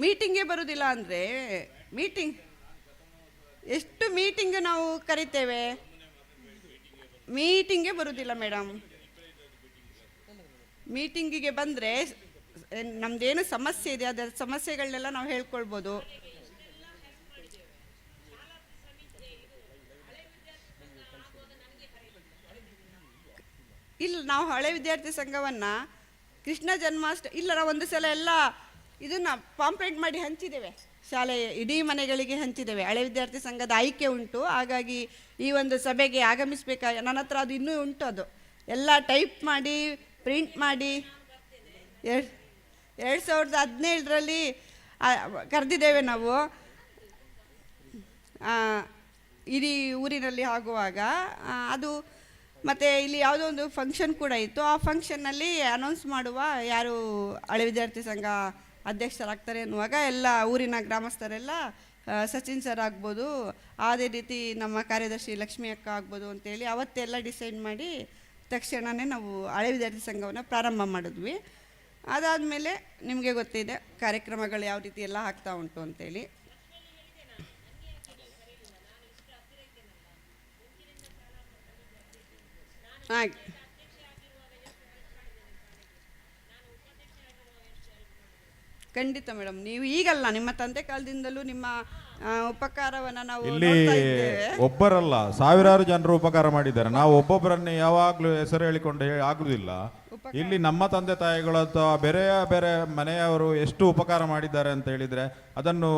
ಮೀಟಿಂಗೇ ಬರೋದಿಲ್ಲ ಅಂದರೆ ಮೀಟಿಂಗ್ ಎಷ್ಟು ಮೀಟಿಂಗ್ ನಾವು ಕರಿತೇವೆ, ಮೀಟಿಂಗೇ ಬರೋದಿಲ್ಲ ಮೇಡಮ್. ಮೀಟಿಂಗಿಗೆ ಬಂದರೆ ನಮ್ಮದೇನು ಸಮಸ್ಯೆ ಇದೆ ಅದರ ಸಮಸ್ಯೆಗಳನ್ನೆಲ್ಲ ನಾವು ಹೇಳ್ಕೊಳ್ಬೋದು. ಇಲ್ಲ, ನಾವು ಹಳೆ ವಿದ್ಯಾರ್ಥಿ ಸಂಘವನ್ನು ಕೃಷ್ಣ ಜನ್ಮಾಷ್ಟಮಿ ಇಲ್ಲ, ನಾವು ಒಂದು ಸಲ ಎಲ್ಲ ಇದನ್ನು ಪಾಂಪ್ಲೆಟ್ ಮಾಡಿ ಹಂಚಿದ್ದೇವೆ, ಶಾಲೆ ಇಡೀ ಮನೆಗಳಿಗೆ ಹಂಚಿದ್ದೇವೆ. ಹಳೆ ವಿದ್ಯಾರ್ಥಿ ಸಂಘದ ಆಯ್ಕೆ ಉಂಟು, ಹಾಗಾಗಿ ಈ ಒಂದು ಸಭೆಗೆ ಆಗಮಿಸಬೇಕಾಗಿ ನನ್ನ ಹತ್ರ ಅದು ಇನ್ನೂ ಉಂಟು. ಅದು ಎಲ್ಲ ಟೈಪ್ ಮಾಡಿ ಪ್ರಿಂಟ್ ಮಾಡಿ 2017ರಲ್ಲಿ ಕರೆದಿದ್ದೇವೆ ನಾವು ಇಡೀ ಊರಿನಲ್ಲಿ ಆಗುವಾಗ. ಅದು ಮತ್ತು ಇಲ್ಲಿ ಯಾವುದೋ ಒಂದು ಫಂಕ್ಷನ್ ಕೂಡ ಇತ್ತು, ಆ ಫಂಕ್ಷನ್ನಲ್ಲಿ ಅನೌನ್ಸ್ ಮಾಡುವ ಯಾರು ಹಳೆ ವಿದ್ಯಾರ್ಥಿ ಸಂಘ ಅಧ್ಯಕ್ಷರಾಗ್ತಾರೆ ಅನ್ನುವಾಗ ಎಲ್ಲ ಊರಿನ ಗ್ರಾಮಸ್ಥರೆಲ್ಲ ಸಚಿನ್ ಸರ್ ಆಗ್ಬೋದು, ಅದೇ ರೀತಿ ನಮ್ಮ ಕಾರ್ಯದರ್ಶಿ ಲಕ್ಷ್ಮಿ ಅಕ್ಕ ಆಗ್ಬೋದು ಅಂತೇಳಿ ಅವತ್ತೆಲ್ಲ ಡಿಸೈಡ್ ಮಾಡಿ ತಕ್ಷಣವೇ ನಾವು ಹಳೆ ವಿದ್ಯಾರ್ಥಿ ಸಂಘವನ್ನು ಪ್ರಾರಂಭ ಮಾಡಿದ್ವಿ. ಅದಾದಮೇಲೆ ನಿಮಗೆ ಗೊತ್ತಿದೆ ಕಾರ್ಯಕ್ರಮಗಳು ಯಾವ ರೀತಿ ಎಲ್ಲ ಆಗ್ತಾ ಉಂಟು ಅಂತೇಳಿ. ಹಾಗೆ ಖಂಡಿತ ಮೇಡಮ್, ನೀವು ಈಗಲ್ಲ, ನಿಮ್ಮ ತಂದೆ ಕಾಲದಿಂದಲೂ ನಿಮ್ಮ ಉಪಕಾರವನ್ನು ನಾವು ಇಲ್ಲಿ ಒಬ್ಬರಲ್ಲ ಸಾವಿರಾರು ಜನರು ಉಪಕಾರ ಮಾಡಿದ್ದಾರೆ. ನಾವು ಒಬ್ಬೊಬ್ಬರನ್ನೇ ಯಾವಾಗಲೂ ಹೆಸರು ಹೇಳಿಕೊಂಡು ಆಗುದಿಲ್ಲ. ಇಲ್ಲಿ ನಮ್ಮ ತಂದೆ ತಾಯಿಗಳು ಅಥವಾ ಬೇರೆ ಬೇರೆ ಮನೆಯವರು ಎಷ್ಟು ಉಪಕಾರ ಮಾಡಿದ್ದಾರೆ ಅಂತ ಹೇಳಿದರೆ ಅದನ್ನು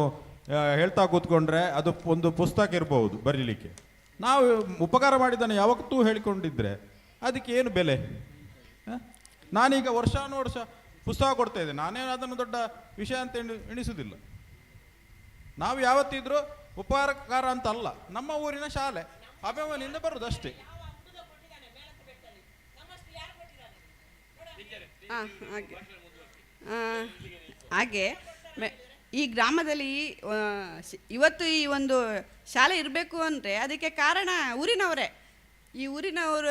ಹೇಳ್ತಾ ಕೂತ್ಕೊಂಡ್ರೆ ಅದು ಒಂದು ಪುಸ್ತಕ ಇರಬಹುದು ಬರೀಲಿಕ್ಕೆ. ನಾವು ಉಪಕಾರ ಮಾಡಿದ್ದನ್ನು ಯಾವತ್ತೂ ಹೇಳಿಕೊಂಡಿದ್ರೆ ಅದಕ್ಕೆ ಏನು ಬೆಲೆ? ನಾನೀಗ ವರ್ಷಾನುವರ್ಷ ಪುಸ್ತಕ ಕೊಡ್ತಾ ಇದ್ದೇನೆ, ನಾನೇನು ಅದನ್ನು ದೊಡ್ಡ ವಿಷಯ ಅಂತ ಎಣಿಸುವುದಿಲ್ಲ. ನಾವು ಯಾವತ್ತಿದ್ರೂ ಉಪಕಾರ ಅಂತ ಅಲ್ಲ, ನಮ್ಮ ಊರಿನ ಶಾಲೆ ಅಭಿಮಾನಿಯಿಂದ ಬರುವುದು ಅಷ್ಟೇ. ಹಾಗೆ ಹಾಗೆ ಈ ಗ್ರಾಮದಲ್ಲಿ ಇವತ್ತು ಈ ಒಂದು ಶಾಲೆ ಇರಬೇಕು ಅಂದರೆ ಅದಕ್ಕೆ ಕಾರಣ ಊರಿನವರೇ. ಈ ಊರಿನವರ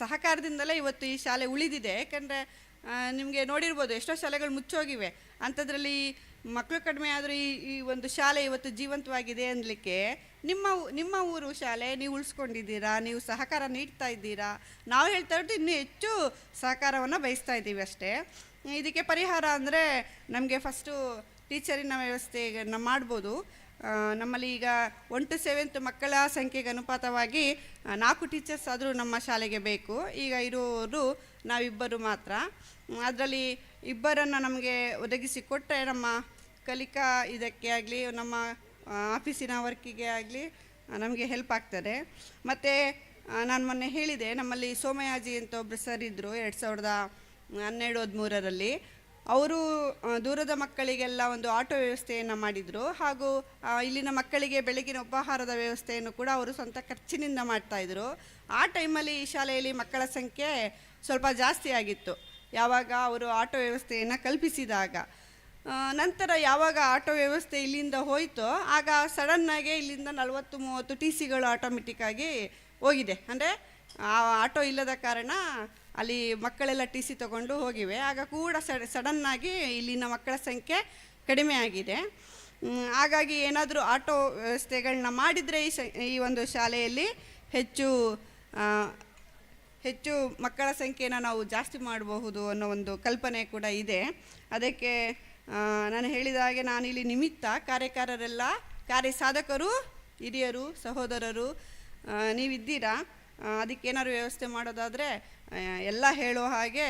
ಸಹಕಾರದಿಂದಲೇ ಇವತ್ತು ಈ ಶಾಲೆ ಉಳಿದಿದೆ. ಯಾಕಂದರೆ ನಿಮಗೆ ನೋಡಿರ್ಬೋದು ಎಷ್ಟೋ ಶಾಲೆಗಳು ಮುಚ್ಚೋಗಿವೆ, ಅಂಥದ್ರಲ್ಲಿ ಮಕ್ಕಳು ಕಡಿಮೆ ಆದರೂ ಈ ಒಂದು ಶಾಲೆ ಇವತ್ತು ಜೀವಂತವಾಗಿದೆ ಅನ್ನಲಿಕ್ಕೆ ನಿಮ್ಮ ನಿಮ್ಮ ಊರು ಶಾಲೆ ನೀವು ಉಳಿಸ್ಕೊಂಡಿದ್ದೀರಾ, ನೀವು ಸಹಕಾರ ನೀಡ್ತಾ ಇದ್ದೀರಾ. ನಾವು ಹೇಳ್ತಾ ಇರೋದು ಇನ್ನೂ ಹೆಚ್ಚು ಸಹಕಾರವನ್ನು ಬಯಸ್ತಾ ಇದ್ದೀವಿ ಅಷ್ಟೇ. ಇದಕ್ಕೆ ಪರಿಹಾರ ಅಂದರೆ ನಮಗೆ ಫಸ್ಟು ಟೀಚರಿನ ವ್ಯವಸ್ಥೆಯನ್ನು ಮಾಡ್ಬೋದು. ನಮ್ಮಲ್ಲಿ ಈಗ 1 to 7 ಮಕ್ಕಳ ಸಂಖ್ಯೆಗೆ ಅನುಪಾತವಾಗಿ 4 ಟೀಚರ್ಸ್ ಆದರೂ ನಮ್ಮ ಶಾಲೆಗೆ ಬೇಕು. ಈಗ ಇರೋರು ನಾವಿಬ್ಬರು ಮಾತ್ರ. ಅದರಲ್ಲಿ ಇಬ್ಬರನ್ನು ನಮಗೆ ಒದಗಿಸಿಕೊಟ್ಟರೆ ನಮ್ಮ ಕಲಿಕಾ ಇದಕ್ಕೆ ಆಗಲಿ, ನಮ್ಮ ಆಫೀಸಿನ ವರ್ಕಿಗೆ ಆಗಲಿ ನಮಗೆ ಹೆಲ್ಪ್ ಆಗ್ತದೆ. ಮತ್ತು ನಾನು ಮೊನ್ನೆ ಹೇಳಿದೆ, ನಮ್ಮಲ್ಲಿ ಸೋಮಯಾಜಿ ಅಂತ ಒಬ್ಬರು ಸರ್ ಇದ್ದರು 2012-13ರಲ್ಲಿ. ಅವರು ದೂರದ ಮಕ್ಕಳಿಗೆಲ್ಲ ಒಂದು ಆಟೋ ವ್ಯವಸ್ಥೆಯನ್ನು ಮಾಡಿದರು. ಹಾಗೂ ಇಲ್ಲಿನ ಮಕ್ಕಳಿಗೆ ಬೆಳಗಿನ ಉಪಹಾರದ ವ್ಯವಸ್ಥೆಯನ್ನು ಕೂಡ ಅವರು ಸ್ವಂತ ಖರ್ಚಿನಿಂದ ಮಾಡ್ತಾಯಿದ್ರು. ಆ ಟೈಮಲ್ಲಿ ಈ ಶಾಲೆಯಲ್ಲಿ ಮಕ್ಕಳ ಸಂಖ್ಯೆ ಸ್ವಲ್ಪ ಜಾಸ್ತಿ ಆಗಿತ್ತು, ಯಾವಾಗ ಅವರು ಆಟೋ ವ್ಯವಸ್ಥೆಯನ್ನು ಕಲ್ಪಿಸಿದಾಗ. ನಂತರ ಯಾವಾಗ ಆಟೋ ವ್ಯವಸ್ಥೆ ಇಲ್ಲಿಂದ ಹೋಯಿತೋ ಆಗ ಸಡನ್ನಾಗಿ ಇಲ್ಲಿಂದ 40-30 ಟಿ ಸಿಗಳು ಆಟೋಮೆಟಿಕ್ಕಾಗಿ ಹೋಗಿದೆ. ಅಂದರೆ ಆ ಆಟೋ ಇಲ್ಲದ ಕಾರಣ ಅಲ್ಲಿ ಮಕ್ಕಳೆಲ್ಲ ಟಿ ಸಿ ತಗೊಂಡು ಹೋಗಿವೆ. ಆಗ ಕೂಡ ಸಡನ್ನಾಗಿ ಇಲ್ಲಿನ ಮಕ್ಕಳ ಸಂಖ್ಯೆ ಕಡಿಮೆ ಆಗಿದೆ. ಹಾಗಾಗಿ ಏನಾದರೂ ಆಟೋ ವ್ಯವಸ್ಥೆಗಳನ್ನ ಮಾಡಿದರೆ ಈ ಒಂದು ಶಾಲೆಯಲ್ಲಿ ಹೆಚ್ಚು ಹೆಚ್ಚು ಮಕ್ಕಳ ಸಂಖ್ಯೆನ ನಾವು ಜಾಸ್ತಿ ಮಾಡಬಹುದು ಅನ್ನೋ ಒಂದು ಕಲ್ಪನೆ ಕೂಡ ಇದೆ. ಅದಕ್ಕೆ ನಾನು ಹೇಳಿದ ಹಾಗೆ ನಾನಿಲ್ಲಿ ನಿಮಿತ್ತ, ಕಾರ್ಯಕಾರರೆಲ್ಲ ಕಾರ್ಯ ಸಾಧಕರು, ಹಿರಿಯರು, ಸಹೋದರರು ನೀವಿದ್ದೀರಾ. ಅದಕ್ಕೇನಾದ್ರು ವ್ಯವಸ್ಥೆ ಮಾಡೋದಾದರೆ ಎಲ್ಲ ಹೇಳೋ ಹಾಗೆ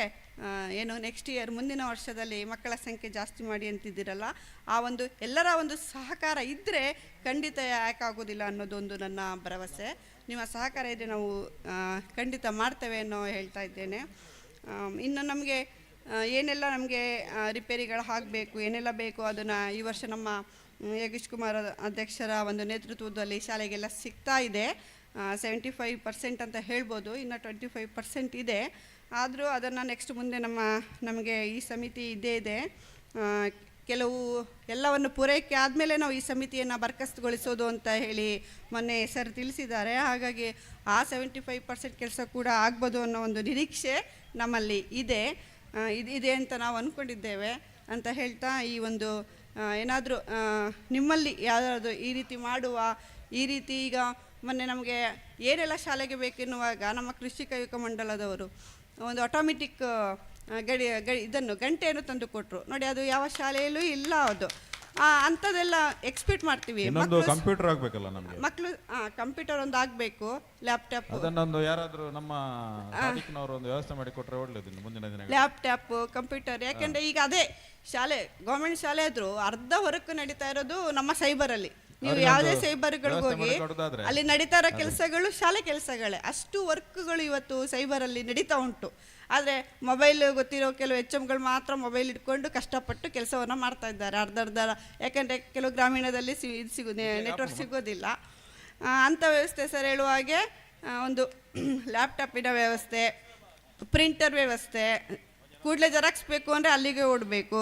ಏನು ನೆಕ್ಸ್ಟ್ ಇಯರ್ ಮುಂದಿನ ವರ್ಷದಲ್ಲಿ ಮಕ್ಕಳ ಸಂಖ್ಯೆ ಜಾಸ್ತಿ ಮಾಡಿ ಅಂತಿದ್ದೀರಲ್ಲ, ಆ ಒಂದು ಎಲ್ಲರ ಒಂದು ಸಹಕಾರ ಇದ್ದರೆ ಖಂಡಿತ ಯಾಕಾಗೋದಿಲ್ಲ ಅನ್ನೋದೊಂದು ನನ್ನ ಭರವಸೆ. ನಿಮ್ಮ ಸಹಕಾರ ಇದ್ದರೆ ನಾವು ಖಂಡಿತ ಮಾಡ್ತೇವೆ ಅನ್ನೋ ಹೇಳ್ತಾ ಇದ್ದೇನೆ. ಇನ್ನು ನಮಗೆ ಏನೆಲ್ಲ ನಮಗೆ ರಿಪೇರಿಗಳು ಆಗಬೇಕು, ಏನೆಲ್ಲ ಬೇಕು ಅದನ್ನು ಈ ವರ್ಷ ನಮ್ಮ ಯೋಗೇಶ್ ಕುಮಾರ್ ಅಧ್ಯಕ್ಷರ ಒಂದು ನೇತೃತ್ವದಲ್ಲಿ ಶಾಲೆಗೆಲ್ಲ ಸಿಗ್ತಾ ಇದೆ. 75% ಅಂತ ಹೇಳ್ಬೋದು, ಇನ್ನು 25% ಇದೆ. ಆದರೂ ಅದನ್ನು ನೆಕ್ಸ್ಟ್ ಮುಂದೆ ನಮಗೆ ಈ ಸಮಿತಿ ಇದ್ದೇ ಇದೆ. ಕೆಲವು ಎಲ್ಲವನ್ನು ಪೂರೈಕೆ ಆದಮೇಲೆ ನಾವು ಈ ಸಮಿತಿಯನ್ನು ಬರ್ಖಾಸ್ತುಗೊಳಿಸೋದು ಅಂತ ಹೇಳಿ ಮೊನ್ನೆ ಸರ್ ತಿಳಿಸಿದ್ದಾರೆ. ಹಾಗಾಗಿ ಆ 75% ಕೆಲಸ ಕೂಡ ಆಗ್ಬೋದು ಅನ್ನೋ ಒಂದು ನಿರೀಕ್ಷೆ ನಮ್ಮಲ್ಲಿ ಇದೆ, ಇದೆ ಅಂತ ನಾವು ಅಂದ್ಕೊಂಡಿದ್ದೇವೆ ಅಂತ ಹೇಳ್ತಾ ಈ ಒಂದು ಏನಾದರೂ ನಿಮ್ಮಲ್ಲಿ ಯಾವುದಾದ್ರು ಈ ರೀತಿ ಮಾಡುವ, ಈ ರೀತಿ ಈಗ ಮೊನ್ನೆ ನಮಗೆ ಏನೆಲ್ಲ ಶಾಲೆಗೆ ಬೇಕೆನ್ನುವಾಗ ನಮ್ಮ ಕೃಷಿ ಕೈಗಾರಿಕಾ ಮಂಡಲದವರು ಒಂದು ಆಟೋಮೆಟಿಕ್ ಗಡಿ ಗಡಿ ಇದನ್ನು ಗಂಟೆಯನ್ನು ತಂದು ಕೊಟ್ಟರು ನೋಡಿ. ಅದು ಯಾವ ಶಾಲೆಯಲ್ಲೂ ಇಲ್ಲ, ಅದು ಅಂಥದ್ದೆಲ್ಲ ಎಕ್ಸ್ಪೆಕ್ಟ್ ಮಾಡ್ತೀವಿ. ಇನ್ನೊಂದು ಕಂಪ್ಯೂಟರ್ ಆಗಬೇಕಲ್ಲ ನಮಗೆ, ಮಕ್ಕಳು ಕಂಪ್ಯೂಟರ್ ಒಂದು ಆಗಬೇಕು, ಲ್ಯಾಪ್ಟಾಪ್. ಅದನ್ನೊಂದು ಯಾರಾದರೂ ನಮ್ಮ ಸಾದಿಕ್ನವರು ಒಂದು ವ್ಯವಸ್ಥೆ ಮಾಡಿ ಕೊಟ್ಟರೆ ಒಳ್ಳೆಯದು ಮುಂದಿನ ದಿನ. ಲ್ಯಾಪ್ಟಾಪ್, ಕಂಪ್ಯೂಟರ್, ಯಾಕೆಂದರೆ ಈಗ ಅದೇ ಶಾಲೆ, ಗೌರ್ಮೆಂಟ್ ಶಾಲೆ ಆದರೂ ಅರ್ಧ ಹೊರಕು ನಡೀತಾ ಇರೋದು ನಮ್ಮ ಸೈಬರಲ್ಲಿ. ನೀವು ಯಾವುದೇ ಸೈಬರ್ಗಳಿಗೆ ಹೋಗಿ ಅಲ್ಲಿ ನಡೀತಾ ಇರೋ ಕೆಲಸಗಳು ಶಾಲೆ ಕೆಲಸಗಳೇ, ಅಷ್ಟು ವರ್ಕ್ಗಳು ಇವತ್ತು ಸೈಬರಲ್ಲಿ ನಡೀತಾ ಉಂಟು. ಆದರೆ ಮೊಬೈಲ್ ಗೊತ್ತಿರೋ ಕೆಲವು ಎಚ್ ಎಮ್ಗಳು ಮಾತ್ರ ಮೊಬೈಲ್ ಇಟ್ಕೊಂಡು ಕಷ್ಟಪಟ್ಟು ಕೆಲಸವನ್ನು ಮಾಡ್ತಾ ಇದ್ದಾರೆ ಅರ್ಧ ಅರ್ಧ. ಯಾಕೆಂದರೆ ಕೆಲವು ಗ್ರಾಮೀಣದಲ್ಲಿ ಇದು ಸಿಗೋ ನೆಟ್ವರ್ಕ್ ಸಿಗೋದಿಲ್ಲ. ಅಂಥ ವ್ಯವಸ್ಥೆ ಸರ್ ಹೇಳುವ ಹಾಗೆ ಒಂದು ಲ್ಯಾಪ್ಟಾಪಿನ ವ್ಯವಸ್ಥೆ, ಪ್ರಿಂಟರ್ ವ್ಯವಸ್ಥೆ, ಕೂಡಲೇ ಜೆರಾಕ್ಸ್ ಬೇಕು ಅಂದರೆ ಅಲ್ಲಿಗೆ ಓಡಬೇಕು.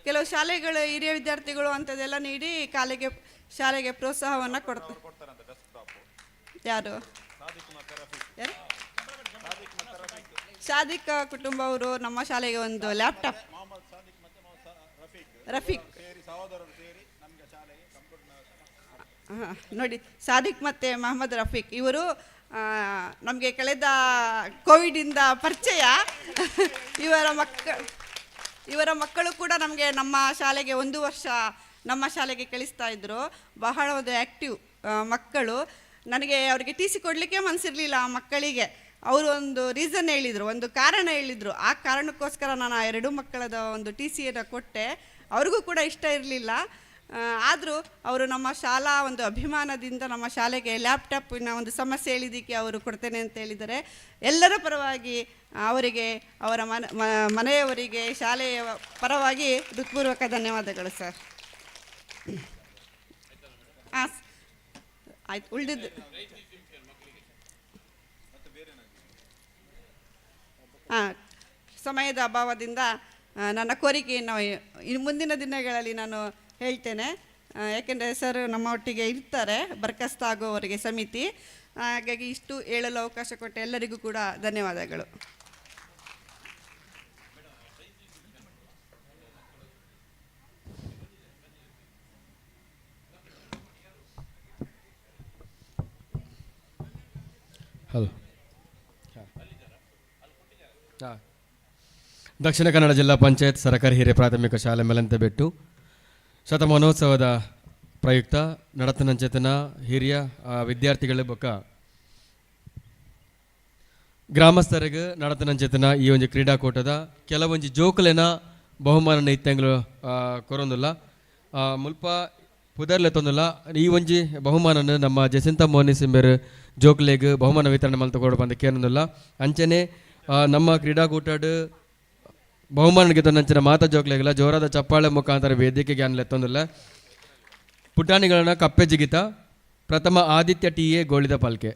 ಕೆಲವು ಶಾಲೆಗಳು ಹಿರಿಯ ವಿದ್ಯಾರ್ಥಿಗಳು ಅಂಥದ್ದೆಲ್ಲ ನೀಡಿ ಕಾಲಿಗೆ ಶಾಲೆಗೆ ಪ್ರೋತ್ಸಾಹವನ್ನು ಕೊಡ್ತಾರೆ. ಯಾರು ಯಾರು ಸಾದಿಕ್ ಕುಟುಂಬವರು ನಮ್ಮ ಶಾಲೆಗೆ ಒಂದು ಲ್ಯಾಪ್ಟಾಪ್, ರಫೀಕ್, ಹಾಂ ನೋಡಿ, ಸಾದಿಕ್ ಮತ್ತು ಮೊಹಮ್ಮದ್ ರಫೀಕ್ ಇವರು ನಮಗೆ ಕಳೆದ ಕೋವಿಡಿಂದ ಪರಿಚಯ. ಇವರ ಮಕ್ಕಳು ಕೂಡ ನಮಗೆ ನಮ್ಮ ಶಾಲೆಗೆ ಒಂದು ವರ್ಷ ನಮ್ಮ ಶಾಲೆಗೆ ಕಳಿಸ್ತಾ ಇದ್ದರು. ಬಹಳ ಒಂದು ಆ್ಯಕ್ಟಿವ್ ಮಕ್ಕಳು. ನನಗೆ ಅವರಿಗೆ ಟಿ ಸಿ ಕೊಡಲಿಕ್ಕೆ ಮನಸ್ಸಿರಲಿಲ್ಲ ಆ ಮಕ್ಕಳಿಗೆ. ಅವರು ಒಂದು ರೀಸನ್ ಹೇಳಿದರು, ಒಂದು ಕಾರಣ ಹೇಳಿದರು. ಆ ಕಾರಣಕ್ಕೋಸ್ಕರ ನಾನು ಆ ಎರಡು ಮಕ್ಕಳದ ಒಂದು ಟಿ ಸಿಯನ್ನು ಕೊಟ್ಟೆ. ಅವ್ರಿಗೂ ಕೂಡ ಇಷ್ಟ ಇರಲಿಲ್ಲ, ಆದರೂ ಅವರು ನಮ್ಮ ಶಾಲಾ ಒಂದು ಅಭಿಮಾನದಿಂದ ನಮ್ಮ ಶಾಲೆಗೆ ಲ್ಯಾಪ್ಟಾಪಿನ ಒಂದು ಸಮಸ್ಯೆ ಹೇಳಿದ್ದಕ್ಕೆ ಅವರು ಕೊಡ್ತೇನೆ ಅಂತ ಹೇಳಿದ್ದಾರೆ. ಎಲ್ಲರ ಪರವಾಗಿ ಅವರಿಗೆ, ಅವರ ಮನೆಯವರಿಗೆ, ಶಾಲೆಯ ಪರವಾಗಿ ಹೃತ್ಪೂರ್ವಕ ಧನ್ಯವಾದಗಳು ಸರ್. ಆಯ್ತು, ಉಳಿದಿದ್ದು ಹಾಂ, ಸಮಯದ ಅಭಾವದಿಂದ ನನ್ನ ಕೋರಿಕೆಯನ್ನು ಇನ್ನು ಮುಂದಿನ ದಿನಗಳಲ್ಲಿ ನಾನು ಹೇಳ್ತೇನೆ. ಯಾಕೆಂದರೆ ಸರ್ ನಮ್ಮ ಒಟ್ಟಿಗೆ ಇರ್ತಾರೆ ಬರ್ಖಾಸ್ತಾಗುವವರೆಗೆ ಸಮಿತಿ. ಹಾಗಾಗಿ ಇಷ್ಟು ಹೇಳಲು ಅವಕಾಶ ಕೊಟ್ಟ ಎಲ್ಲರಿಗೂ ಕೂಡ ಧನ್ಯವಾದಗಳು. ಹಲೋ, ದಕ್ಷಿಣ ಕನ್ನಡ ಜಿಲ್ಲಾ ಪಂಚಾಯತ್ ಸರಕಾರಿ ಹಿರಿಯ ಪ್ರಾಥಮಿಕ ಶಾಲೆ ಮೇಲಂತಬೆಟ್ಟು ಶತಮಾನೋತ್ಸವದ ಪ್ರಯುಕ್ತ ನಡತನಂಚೇತನ ಹಿರಿಯ ವಿದ್ಯಾರ್ಥಿಗಳ ಬೊಕ್ಕ ಗ್ರಾಮಸ್ಥರಿಗೆ ನಡತನಂಚೇತನ ಈ ಒಂದು ಕ್ರೀಡಾಕೂಟದ ಕೆಲವೊಂಜಿ ಜೋಕುಲೆನ ಬಹುಮಾನ ಇತ್ತಂಗ್ಲು ಕೊರೊಂದುಲ್ಲ, ಮುಲ್ಪ ಪುದರ್ಲೆ ತೊಂದುಲ್ಲ. ಈ ಒಂಜಿ ಬಹುಮಾನನ ನಮ್ಮ ಜಸಿಂತ ಮೋನಿಸ್ ಇಂಬೆರ್ ಜೋಕ್ಲೆಗ್ ಬಹುಮಾನ ವಿತರಣೆ ಮಲ್ತ ಕೊಡು ಬಂದ ಕೇನೊಂದುಲ್ಲ. ಅಂಚನೆ ನಮ್ಮ ಕ್ರೀಡಾಕೂಟಡ್ ಬಹುಮಾನಕ್ಕೆ ತೊಂದಂಚಿನ ಮಾತಾ ಜೋಕ್ಲೆಗ್ಲ ಜೋರಾದ ಚಪ್ಪಾಳೆ ಮುಖಾಂತರ ವೇದಿಕೆಗೆ ಅನ್ಲೆತ್ತೊಂದುಲ್ಲ. ಪುಟಾಣಿಗಳನ್ನ ಕಪ್ಪೆ ಜಿಗಿತ ಪ್ರಥಮ ಆದಿತ್ಯ ಟಿ ಎ ಗೋಳಿದ ಪಾಲ್ಕೆ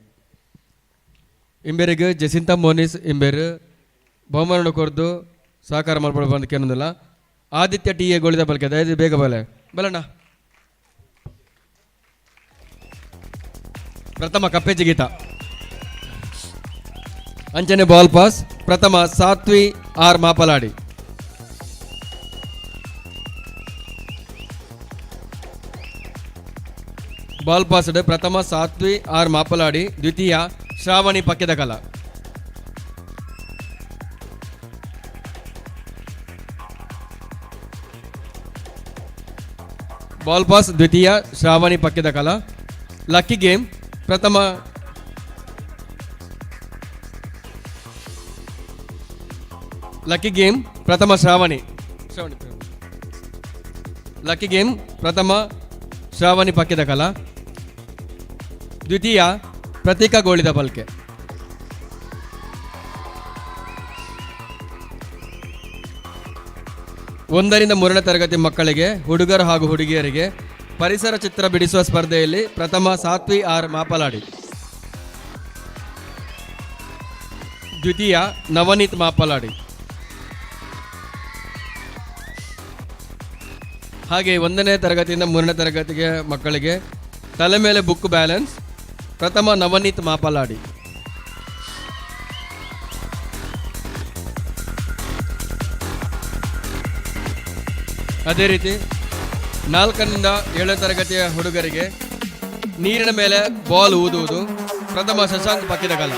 ಇಂಬೇರಿಗೆ ಜಸಿಂತ ಮೋನಿಸ್ ಇಂಬೇರು ಬಹುಮಾನ ಕೊರ್ದು ಸಹಕಾರ ಮಾಡ್ಬೋದು ಬಂದ ಕೇನೊಂದಿಲ್ಲ. ಆದಿತ್ಯ ಟಿ ಎ ಗೋಳಿದ ಪಾಲ್ಕೆ ದಯವಿಟ್ಟು ಬೇಗ ಬಲೆ ಬಲಣ್ಣ. ಪ್ರಥಮ ಕಪ್ಪೆ ಜಿಗಿತ, ಅಂಚನೆ ಬಾಲ್ ಪಾಸ್ ಪ್ರಥಮ ಸಾತ್ವಿ ಆರ್ ಮಾಪಲಾಡಿ. ಬಾಲ್ ಪಾಸ್ ಪ್ರಥಮ ಸಾತ್ವಿ ಆರ್ ಮಾಪಲಾಡಿ, ದ್ವಿತೀಯ ಶ್ರಾವಣಿ ಪಕ್ಕೆದ ಕಲ. ಬಾಲ್ ಪಾಸ್ ದ್ವಿತೀಯ ಶ್ರಾವಣಿ ಪಕ್ಕೆದ ಕಲ. ಲಕ್ಕಿ ಗೇಮ್ ಪ್ರಥಮ ಲಕ್ಕಿ ಗೇಮ್ ಪ್ರಥಮ ಶ್ರಾವಣಿ ಶ್ರಾವಣಿ ಲಕ್ಕಿ ಗೇಮ್ ಪ್ರಥಮ ಶ್ರಾವಣಿ ಪಕ್ಕೆದ ಕಲ, ದ್ವಿತೀಯ ಪ್ರತೀಕ ಗೋಳಿದ ಬಲ್ಕೆ. ಒಂದರಿಂದ ಮೂರನೇ ತರಗತಿ ಮಕ್ಕಳಿಗೆ ಹುಡುಗರು ಹಾಗೂ ಹುಡುಗಿಯರಿಗೆ ಪರಿಸರ ಚಿತ್ರ ಬಿಡಿಸುವ ಸ್ಪರ್ಧೆಯಲ್ಲಿ ಪ್ರಥಮ ಸಾತ್ವಿ ಆರ್ ಮಾಪಲಾಡಿ, ದ್ವಿತೀಯ ನವನೀತ್ ಮಾಪಲಾಡಿ. ಹಾಗೆ ಒಂದನೇ ತರಗತಿಯಿಂದ ಮೂರನೇ ತರಗತಿಗೆ ಮಕ್ಕಳಿಗೆ ತಲೆ ಮೇಲೆ ಬುಕ್ ಬ್ಯಾಲೆನ್ಸ್ ಪ್ರಥಮ ನವನೀತ್ ಮಾಪಲಾಡಿ. ಅದೇ ರೀತಿ 4ರಿಂದ 7ನೇ ತರಗತಿಯ ಹುಡುಗರಿಗೆ ನೀರಿನ ಮೇಲೆ ಬಾಲ್ ಊದುವುದು ಪ್ರಥಮ ಶಶಾಂಕ್ ಪಕ್ಕಿದಗಲ,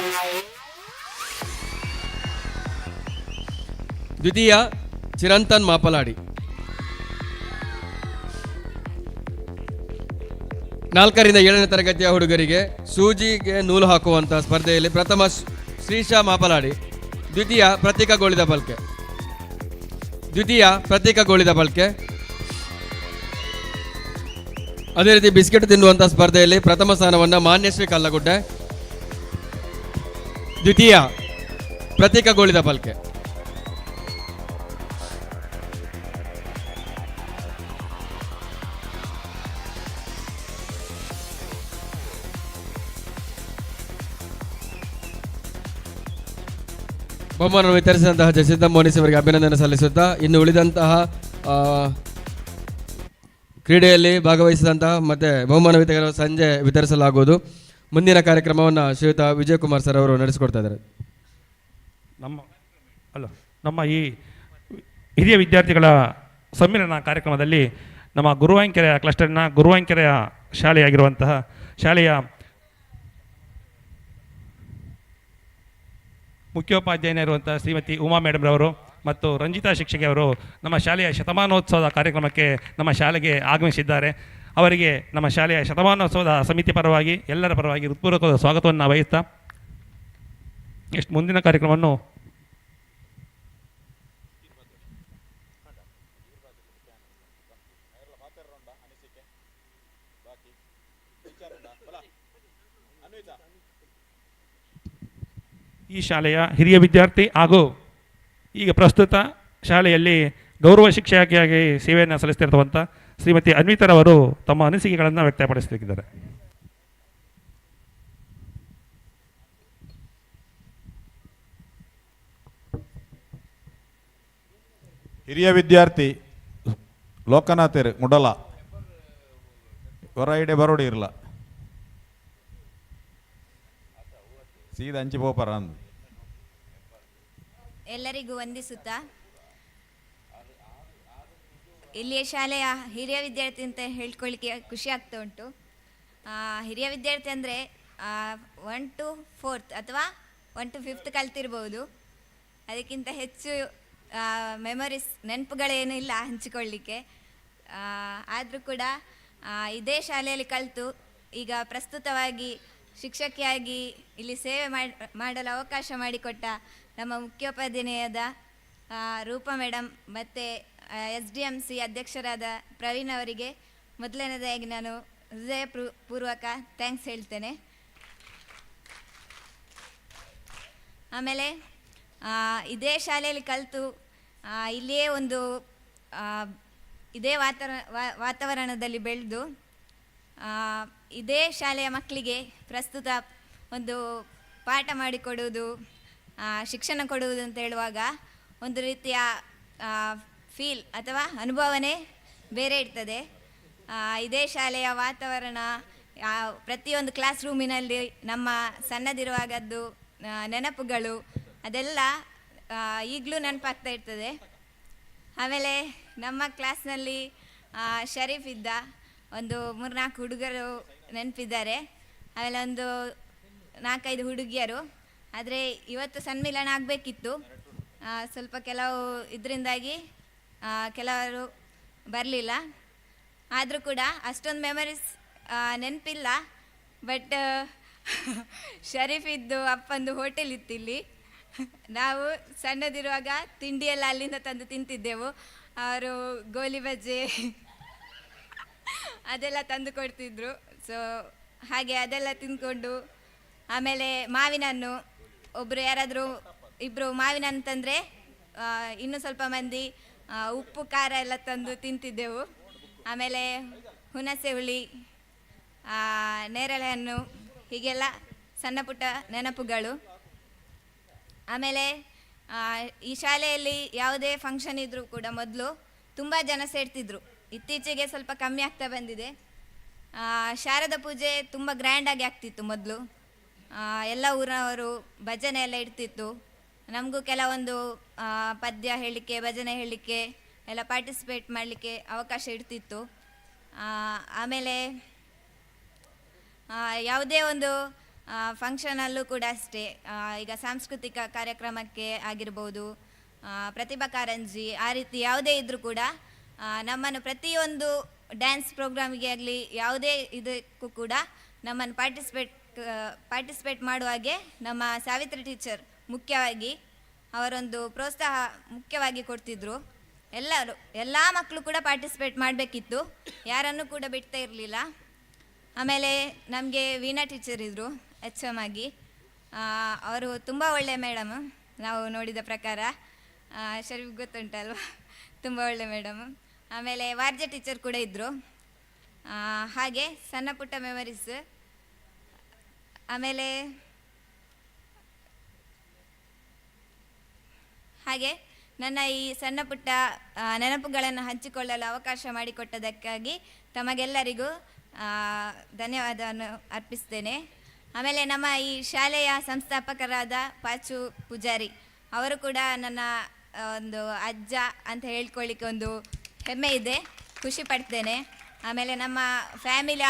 ದ್ವಿತೀಯ ಚಿರಂತನ್ ಮಾಪಲಾಡಿ. 4ರಿಂದ 7ನೇ ತರಗತಿಯ ಹುಡುಗರಿಗೆ ಸೂಜಿಗೆ ನೂಲು ಹಾಕುವಂತಹ ಸ್ಪರ್ಧೆಯಲ್ಲಿ ಪ್ರಥಮ ಶ್ರೀಶಾ ಮಾಪಲಾಡಿ, ದ್ವಿತೀಯ ಪ್ರತೀಕ ಗೋಳಿದ ಬಲ್ಕೆ, ದ್ವಿತೀಯ ಪ್ರತೀಕ ಗೋಳಿದ ಬಲ್ಕೆ. ಅದೇ ರೀತಿ ಬಿಸ್ಕೆಟ್ ತಿನ್ನುವಂತಹ ಸ್ಪರ್ಧೆಯಲ್ಲಿ ಪ್ರಥಮ ಸ್ಥಾನವನ್ನು ಮಾನ್ಯಶ್ರೀ ಕಲ್ಲಗುಡ್ಡೆ, ದ್ವಿತೀಯ ಪ್ರತೀಕ ಗೋಳಿದ ಬಲ್ಕೆ. ಬಹುಮಾನವನ್ನು ವಿತರಿಸಿದಂತಹ ಜಸಿಂತ ಮೋನಿಸ್ ಅವರಿಗೆ ಅಭಿನಂದನೆ ಸಲ್ಲಿಸುತ್ತಾ, ಇನ್ನು ಉಳಿದಂತಹ ಕ್ರೀಡೆಯಲ್ಲಿ ಭಾಗವಹಿಸಿದಂತಹ ಮತ್ತು ಬಹುಮಾನ ವಿತರಣೆ ಸಂಜೆ ವಿತರಿಸಲಾಗುವುದು. ಮುಂದಿನ ಕಾರ್ಯಕ್ರಮವನ್ನು ಶ್ರೀಯುತ ವಿಜಯಕುಮಾರ್ ಸರ್ ಅವರು ನಡೆಸಿಕೊಡ್ತಾ ಇದ್ದಾರೆ. ನಮ್ಮ ಈ ಹಿರಿಯ ವಿದ್ಯಾರ್ಥಿಗಳ ಸಮ್ಮೇಳನ ಕಾರ್ಯಕ್ರಮದಲ್ಲಿ ನಮ್ಮ ಗುರುವಾಂಕೆರೆಯ ಕ್ಲಸ್ಟರ್ನ ಗುರುವಾಂಕೆರೆಯ ಶಾಲೆಯಾಗಿರುವಂತಹ ಶಾಲೆಯ ಮುಖ್ಯೋಪಾಧ್ಯಾಯನಿರುವಂಥ ಶ್ರೀಮತಿ ಉಮಾ ಮೇಡಮ್ರವರು ಮತ್ತು ರಂಜಿತಾ ಶಿಕ್ಷಕಿಯವರು ನಮ್ಮ ಶಾಲೆಯ ಶತಮಾನೋತ್ಸವದ ಕಾರ್ಯಕ್ರಮಕ್ಕೆ ನಮ್ಮ ಶಾಲೆಗೆ ಆಗಮಿಸಿದ್ದಾರೆ. ಅವರಿಗೆ ನಮ್ಮ ಶಾಲೆಯ ಶತಮಾನೋತ್ಸವದ ಸಮಿತಿ ಪರವಾಗಿ ಎಲ್ಲರ ಪರವಾಗಿ ಹೃತ್ಪೂರ್ವಕವಾದ ಸ್ವಾಗತವನ್ನು ವಹಿಸ್ತಾ ಎಷ್ಟು ಮುಂದಿನ ಕಾರ್ಯಕ್ರಮವನ್ನು ಈ ಶಾಲೆಯ ಹಿರಿಯ ವಿದ್ಯಾರ್ಥಿ ಹಾಗೂ ಈಗ ಪ್ರಸ್ತುತ ಶಾಲೆಯಲ್ಲಿ ಗೌರವ ಶಿಕ್ಷಕಿಯಾಗಿ ಸೇವೆಯನ್ನು ಸಲ್ಲಿಸ್ತಿರ್ತವಂಥ ಶ್ರೀಮತಿ ಅನ್ವಿತರವರು ತಮ್ಮ ಅನಿಸಿಕೆಗಳನ್ನು ವ್ಯಕ್ತಪಡಿಸುತ್ತಿದ್ದಾರೆ. ಹಿರಿಯ ವಿದ್ಯಾರ್ಥಿ ಲೋಕನಾಥರ್ ಮುಡಲ ಹೊರೈಡೆ ಬರೋಡಿ ಇರಲ್ಲ ಸೀದಾ ಅಂಚಿ ಪೋಪರ ಅಂದು. ಎಲ್ಲರಿಗೂ ವಂದಿಸುತ್ತಾ ಇಲ್ಲಿಯ ಶಾಲೆಯ ಹಿರಿಯ ವಿದ್ಯಾರ್ಥಿ ಅಂತ ಹೇಳ್ಕೊಳ್ಳಿಕ್ಕೆ ಖುಷಿ ಆಗ್ತಾ ಉಂಟು. ಹಿರಿಯ ವಿದ್ಯಾರ್ಥಿ ಅಂದರೆ 1 to 4 ಅಥವಾ 1 to 5 ಕಲ್ತಿರ್ಬೋದು. ಅದಕ್ಕಿಂತ ಹೆಚ್ಚು ಮೆಮೊರೀಸ್ ನೆನಪುಗಳೇನೂ ಇಲ್ಲ ಹಂಚಿಕೊಳ್ಳಿಕ್ಕೆ. ಆದರೂ ಕೂಡ ಇದೇ ಶಾಲೆಯಲ್ಲಿ ಕಲಿತು ಈಗ ಪ್ರಸ್ತುತವಾಗಿ ಶಿಕ್ಷಕಿಯಾಗಿ ಇಲ್ಲಿ ಸೇವೆ ಮಾಡಲು ಅವಕಾಶ ಮಾಡಿಕೊಟ್ಟ ನಮ್ಮ ಮುಖ್ಯೋಪಾಧ್ಯಾಯದ ರೂಪಾ ಮೇಡಮ್ ಮತ್ತು SDMC ಅಧ್ಯಕ್ಷರಾದ ಪ್ರವೀಣ್ ಅವರಿಗೆ ಮೊದಲನೇದಾಗಿ ನಾನು ಹೃದಯ ಪೂರ್ವಕ thanks ಹೇಳ್ತೇನೆ. ಆಮೇಲೆ ಇದೇ ಶಾಲೆಯಲ್ಲಿ ಕಲಿತು ಇಲ್ಲಿಯೇ ಒಂದು ಇದೇ ವಾತಾವರಣದಲ್ಲಿ ಬೆಳೆದು ಇದೇ ಶಾಲೆಯ ಮಕ್ಕಳಿಗೆ ಪ್ರಸ್ತುತ ಒಂದು ಪಾಠ ಮಾಡಿಕೊಡುವುದು, ಶಿಕ್ಷಣ ಕೊಡುವುದು ಅಂತ ಹೇಳುವಾಗ ಒಂದು ರೀತಿಯ ಫೀಲ್ ಅಥವಾ ಅನುಭವನೇ ಬೇರೆ ಇರ್ತದೆ. ಇದೇ ಶಾಲೆಯ ವಾತಾವರಣ, ಪ್ರತಿಯೊಂದು ಕ್ಲಾಸ್ ರೂಮಿನಲ್ಲಿ ನಮ್ಮ ಸಣ್ಣದಿರುವಾಗದ್ದು ನೆನಪುಗಳು ಅದೆಲ್ಲ ಈಗಲೂ ನೆನಪಾಗ್ತಾ ಇರ್ತದೆ. ಆಮೇಲೆ ನಮ್ಮ ಕ್ಲಾಸ್ನಲ್ಲಿ ಶರೀಫ್ ಇದ್ದ, ಒಂದು 3-4 ಹುಡುಗರು ನೆನಪಿದ್ದಾರೆ, ಆಮೇಲೆ ಒಂದು 4-5 ಹುಡುಗಿಯರು. ಆದರೆ ಇವತ್ತು ಸಮ್ಮಿಲನ ಆಗಬೇಕಿತ್ತು, ಸ್ವಲ್ಪ ಕೆಲವು ಇದರಿಂದಾಗಿ ಕೆಲವರು ಬರಲಿಲ್ಲ. ಆದರೂ ಕೂಡ ಅಷ್ಟೊಂದು ಮೆಮೊರೀಸ್ ನೆನಪಿಲ್ಲ. ಬಟ್ ಶರೀಫ್ ಇದ್ದು ಅಪ್ಪಂದು ಹೋಟೆಲ್ ಇತ್ತು ಇಲ್ಲಿ. ನಾವು ಸಣ್ಣದಿರುವಾಗ ತಿಂಡಿಯೆಲ್ಲ ಅಲ್ಲಿಂದ ತಂದು ತಿಂತಿದ್ದೆವು. ಅವರು ಗೋಲಿ ಬಜ್ಜೆ ಅದೆಲ್ಲ ತಂದು ಕೊಡ್ತಿದ್ರು. ಸೊ ಹಾಗೆ ಅದೆಲ್ಲ ತಿಂದ್ಕೊಂಡು, ಆಮೇಲೆ ಮಾವಿನ ಹಣ್ಣು, ಒಬ್ಬರು ಯಾರಾದರೂ ಇಬ್ಬರು ಮಾವಿನ ಹಣ್ಣು ತಂದರೆ ಇನ್ನೂ ಸ್ವಲ್ಪ ಮಂದಿ ಉಪ್ಪು ಖಾರ ಎಲ್ಲ ತಂದು ತಿಂತಿದ್ದೆವು. ಆಮೇಲೆ ಹುಣಸೆ ಹುಳಿ, ನೇರಳೆ ಹಣ್ಣು, ಹೀಗೆಲ್ಲ ಸಣ್ಣ ಪುಟ್ಟ ನೆನಪುಗಳು. ಆಮೇಲೆ ಈ ಶಾಲೆಯಲ್ಲಿ ಯಾವುದೇ ಫಂಕ್ಷನ್ ಇದ್ದರೂ ಕೂಡ ಮೊದಲು ತುಂಬ ಜನ ಸೇರ್ತಿದ್ರು. ಇತ್ತೀಚೆಗೆ ಸ್ವಲ್ಪ ಕಮ್ಮಿ ಆಗ್ತಾ ಬಂದಿದೆ. ಶಾರದ ಪೂಜೆ ತುಂಬ ಗ್ರ್ಯಾಂಡಾಗಿ ಆಗ್ತಿತ್ತು ಮೊದಲು. ಎಲ್ಲ ಊರಿನವರು ಭಜನೆ ಎಲ್ಲ ಇಡ್ತಿತ್ತು. ನಮಗೂ ಕೆಲವೊಂದು ಪದ್ಯ ಹೇಳಲಿಕ್ಕೆ, ಭಜನೆ ಹೇಳಲಿಕ್ಕೆ ಎಲ್ಲ ಪಾರ್ಟಿಸಿಪೇಟ್ ಮಾಡಲಿಕ್ಕೆ ಅವಕಾಶ ಇಡ್ತಿತ್ತು. ಆಮೇಲೆ ಯಾವುದೇ ಒಂದು ಫಂಕ್ಷನಲ್ಲೂ ಕೂಡ ಅಷ್ಟೇ, ಈಗ ಸಾಂಸ್ಕೃತಿಕ ಕಾರ್ಯಕ್ರಮಕ್ಕೆ ಆಗಿರ್ಬೋದು, ಪ್ರತಿಭಾ ಕಾರಂಜಿ, ಆ ರೀತಿ ಯಾವುದೇ ಇದ್ದರೂ ಕೂಡ ನಮ್ಮನ್ನು ಪ್ರತಿಯೊಂದು ಡ್ಯಾನ್ಸ್ ಪ್ರೋಗ್ರಾಮಿಗೆ ಆಗಲಿ ಯಾವುದೇ ಇದಕ್ಕೂ ಕೂಡ ನಮ್ಮನ್ನು ಪಾರ್ಟಿಸಿಪೇಟ್ ಮಾಡುವ ಹಾಗೆ ನಮ್ಮ ಸಾವಿತ್ರಿ ಟೀಚರ್ ಮುಖ್ಯವಾಗಿ ಅವರೊಂದು ಪ್ರೋತ್ಸಾಹ ಮುಖ್ಯವಾಗಿ ಕೊಡ್ತಿದ್ದರು. ಎಲ್ಲರೂ, ಎಲ್ಲ ಮಕ್ಕಳು ಕೂಡ ಪಾರ್ಟಿಸಿಪೇಟ್ ಮಾಡಬೇಕಿತ್ತು, ಯಾರನ್ನು ಕೂಡ ಬಿಡ್ತಾ ಇರಲಿಲ್ಲ. ಆಮೇಲೆ ನಮಗೆ ವೀಣಾ ಟೀಚರ್ ಇದ್ದರು ಎಚ್ ಎಮ್ ಆಗಿ. ಅವರು ತುಂಬ ಒಳ್ಳೆಯ ಮೇಡಮ್, ನಾವು ನೋಡಿದ ಪ್ರಕಾರ. ಶರೀಫ್ ಗೊತ್ತುಂಟಲ್ವ, ತುಂಬ ಒಳ್ಳೆ ಮೇಡಮ್. ಆಮೇಲೆ ವಾರ್ಜೆ ಟೀಚರ್ ಕೂಡ ಇದ್ದರು. ಹಾಗೆ ಸಣ್ಣ ಪುಟ್ಟ ಮೆಮೊರೀಸ್. ಆಮೇಲೆ ಹಾಗೆ ನನ್ನ ಈ ಸಣ್ಣ ಪುಟ್ಟ ನೆನಪುಗಳನ್ನು ಹಂಚಿಕೊಳ್ಳಲು ಅವಕಾಶ ಮಾಡಿಕೊಟ್ಟದಕ್ಕಾಗಿ ತಮಗೆಲ್ಲರಿಗೂ ಧನ್ಯವಾದವನ್ನು ಅರ್ಪಿಸ್ತೇನೆ. ಆಮೇಲೆ ನಮ್ಮ ಈ ಶಾಲೆಯ ಸಂಸ್ಥಾಪಕರಾದ ಪಾಚು ಪೂಜಾರಿ ಅವರು ಕೂಡ ನನ್ನ ಒಂದು ಅಜ್ಜ ಅಂತ ಹೇಳ್ಕೊಳ್ಳಿಕ್ಕೆ ಒಂದು ಹೆಮ್ಮೆ ಇದೆ, ಖುಷಿ ಪಡ್ತೇನೆ. ಆಮೇಲೆ ನಮ್ಮ ಫ್ಯಾಮಿಲಿ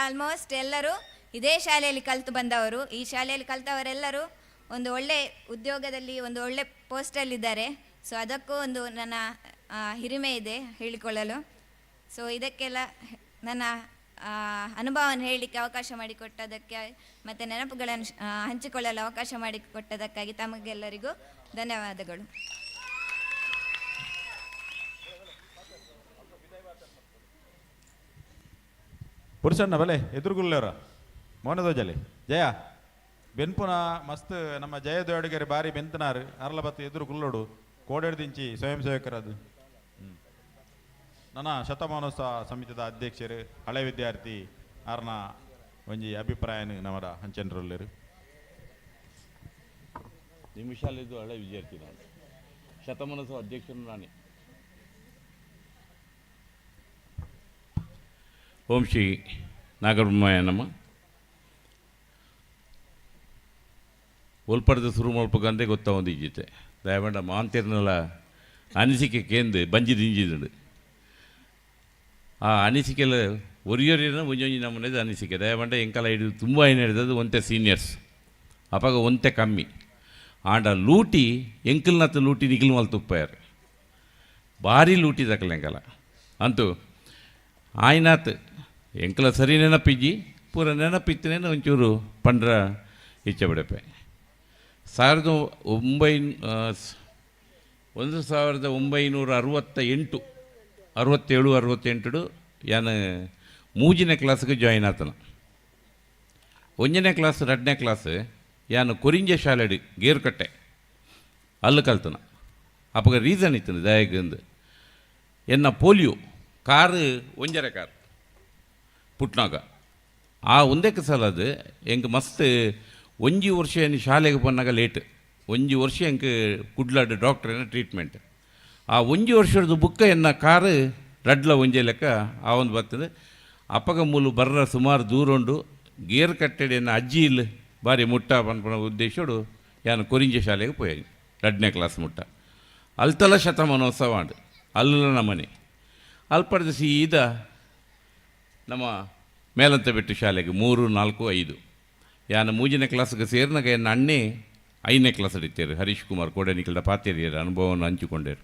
ಆಲ್ಮೋಸ್ಟ್ ಎಲ್ಲರೂ ಇದೇ ಶಾಲೆಯಲ್ಲಿ ಕಲಿತು ಬಂದವರು. ಈ ಶಾಲೆಯಲ್ಲಿ ಕಲಿತವರೆಲ್ಲರೂ ಒಂದು ಒಳ್ಳೆ ಉದ್ಯೋಗದಲ್ಲಿ, ಒಂದು ಒಳ್ಳೆ ಪೋಸ್ಟಲ್ಲಿದ್ದಾರೆ. ಸೊ ಅದಕ್ಕೂ ಒಂದು ನನ್ನ ಹಿರಿಮೆ ಇದೆ ಹೇಳಿಕೊಳ್ಳಲು. ಸೊ ಇದಕ್ಕೆಲ್ಲ ನನ್ನ ಅನುಭವವನ್ನು ಹೇಳಲಿಕ್ಕೆ ಅವಕಾಶ ಮಾಡಿಕೊಟ್ಟದಕ್ಕೆ ಮತ್ತು ನೆನಪುಗಳನ್ನು ಹಂಚಿಕೊಳ್ಳಲು ಅವಕಾಶ ಮಾಡಿಕೊಟ್ಟದಕ್ಕಾಗಿ ತಮಗೆಲ್ಲರಿಗೂ ಧನ್ಯವಾದಗಳು. ಪುರುಷಣ್ಣ ಬಲೆ ಎದುರುಗುಲ್ಲವರ ಮೌನದೋಜಲಿ ಜಯ ಬೆನ್ಪುನ ಮಸ್ತ್ ನಮ್ಮ ಜಯ ದೇವಡಿಗೆರೆ ಬಾರಿ ಬೆಂತನಾರು ಅರ್ಲ ಬತ್ತು ಎದುರು ಗುಲ್ಲೋಡು ಕೋಡೆಡ್ದಿಂಚಿ ಸ್ವಯಂ ಸೇವಕರದು. ನನ್ನ ಶತಮಾನೋತ್ಸವ ಸಮಿತಿದ ಅಧ್ಯಕ್ಷರು ಹಳೆ ವಿದ್ಯಾರ್ಥಿ ಆರ್ನ ಒಂಜಿ ಅಭಿಪ್ರಾಯನ ನಮರ ಹಂಚನ್ರಲ್ಲಿರು. ನಿಮ್ಮ ಶಾಲೆದು ಹಳೆ ವಿದ್ಯಾರ್ಥಿ ನಾನು, ಶತಮಾನೋತ್ಸವ ಅಧ್ಯಕ್ಷರು ನಾನೇ. ಓಂ ಶ್ರೀ ನಾಗಬ್ರಹ್ಮಯ್ಯ ನಮ. ಒಲ್ಪಡ್ದ ಶುರು ಮಲ್ಪಕಂದೆ ಗೊತ್ತ ಇಜ್ಜಿತೆ ದಯವಂಡ ಮಾಂತಿರ್ನಲ ಅನಿಸಿಕೆ ಕೇಂದು ಬಂಜಿ ದಿಂಜಿದುಂಡು. ಆ ಅನಿಸಿಕೆಲ್ಲ ಒರಿಯೊರಿನ ಒಂಜೊಂಜಿ ನಮ್ಮನೇದು ಅನಿಸಿಕೆ ದಯವಂಡ ಎಂಕಲ ಹಿಡಿದು ತುಂಬ ಏನು ಹಿಡಿದದು ಒಂತೆ ಸೀನಿಯರ್ಸ್ ಅಪಾಗ ಒಂತೆ ಕಮ್ಮಿ ಆಂಡ ಲೂಟಿ ಎಂಕಲ್ನತ್ತ ಲೂಟಿ ನಿಖಿಲ್ ಮಲ್ ತುಪ್ಪಾಯರು ಭಾರಿ ಲೂಟಿ ದಕ್ಕಲ ಎಂಕಲ ಅಂತೂ ಆಯ್ನಾತ್ ಎಂಕಲ ಸರಿ ನೆನಪಿಜ್ಜಿ ಪೂರ ನೆನಪಿತ್ತನೇನು ಒಂಚೂರು ಪಂಡ್ರ ಇಚ್ಛೆ ಬಿಡಪೆ. 1968 67 68 ಯಾನು ಮೂಜಿನೇ ಕ್ಲಾಸ್ಗೆ ಜಾಯಿನ್ ಆತನ. ಒಂದನೇ ಕ್ಲಾಸ್ ಎರಡನೇ ಕ್ಲಾಸ್ ಯಾನು ಕೊರಿಂಜ ಶಾಲೆಡು ಗೇರುಕಟ್ಟೆ ಅಲ್ಲು ಕಲ್ತನ. ಅಪ್ಪಗ ರೀಸನ್ ಇತ್ತು ದಯಗಂದು ಎನ್ನ ಪೋಲಿಯೋ ಕಾರು ಒಂಜರೆ ಕಾರ್ ಪುಟ್ನಾಗ ಆ ಒಂದೇಕ್ಕೆ ಸಲ ಅದು ಎಂಗೆ ಮಸ್ತ್ ಒಂಜಿ ವರ್ಷ ಏನು ಶಾಲೆಗೆ ಬಂದಾಗ ಲೇಟ್ ಒಂಜಿ ವರ್ಷ ಎಂಗೆ ಕುಡ್ಲಾಡು ಡಾಕ್ಟ್ರ್ ಏನ ಟ್ರೀಟ್ಮೆಂಟ್ ಆ ಒಂಜಿ ವರ್ಷದ ಬುಕ್ಕ ಎನ್ನ ಕಾರು ರಡ್ಲ ಒಂಜೆ ಲೆಕ್ಕ ಆ ಒಂದು ಬರ್ತದೆ. ಅಪ್ಪಗ ಮೂಲು ಬರ್ರ ಸುಮಾರು ದೂರ ಉಂಡು ಗೇರ್ ಕಟ್ಟೆಡೆ ಎನ್ನ ಅಜ್ಜಿ ಇಲ್ಲ ಭಾರಿ ಮುಟ್ಟ ಪನ್ಪನ ಉದ್ದೇಶೋಡು ಯಾನು ಕೊರಿಂಜ ಶಾಲೆಗೆ ಪೋಯಿ ಎರಡನೇ ಕ್ಲಾಸ್ ಮುಟ್ಟ ಅಲ್ತಲ ಶತಮಾನೋತ್ಸವ ಉಂಡು ಅಲ್ಲ ನಮ್ಮನೆ ಅಲ್ಪಡ್ದ ಸೀದಾ ನಮ್ಮ ಮೇಲಂತ ಬಿಟ್ಟು ಶಾಲೆಗೆ 3 4 5 ಯಾನು ಮೂಜನೇ ಕ್ಲಾಸ್ಗೆ ಸೇರಿನಾಗ ಎನ್ನ ಅಣ್ಣೆ 5ನೇ ಕ್ಲಾಸ್ ಹಿಡಿತೇರು ಹರೀಶ್ ಕುಮಾರ್ ಕೋಡನಿಕಲ್ದ ಪಾತೇರಿಯರ ಅನುಭವವನ್ನು ಹಂಚಿಕೊಂಡೇರು.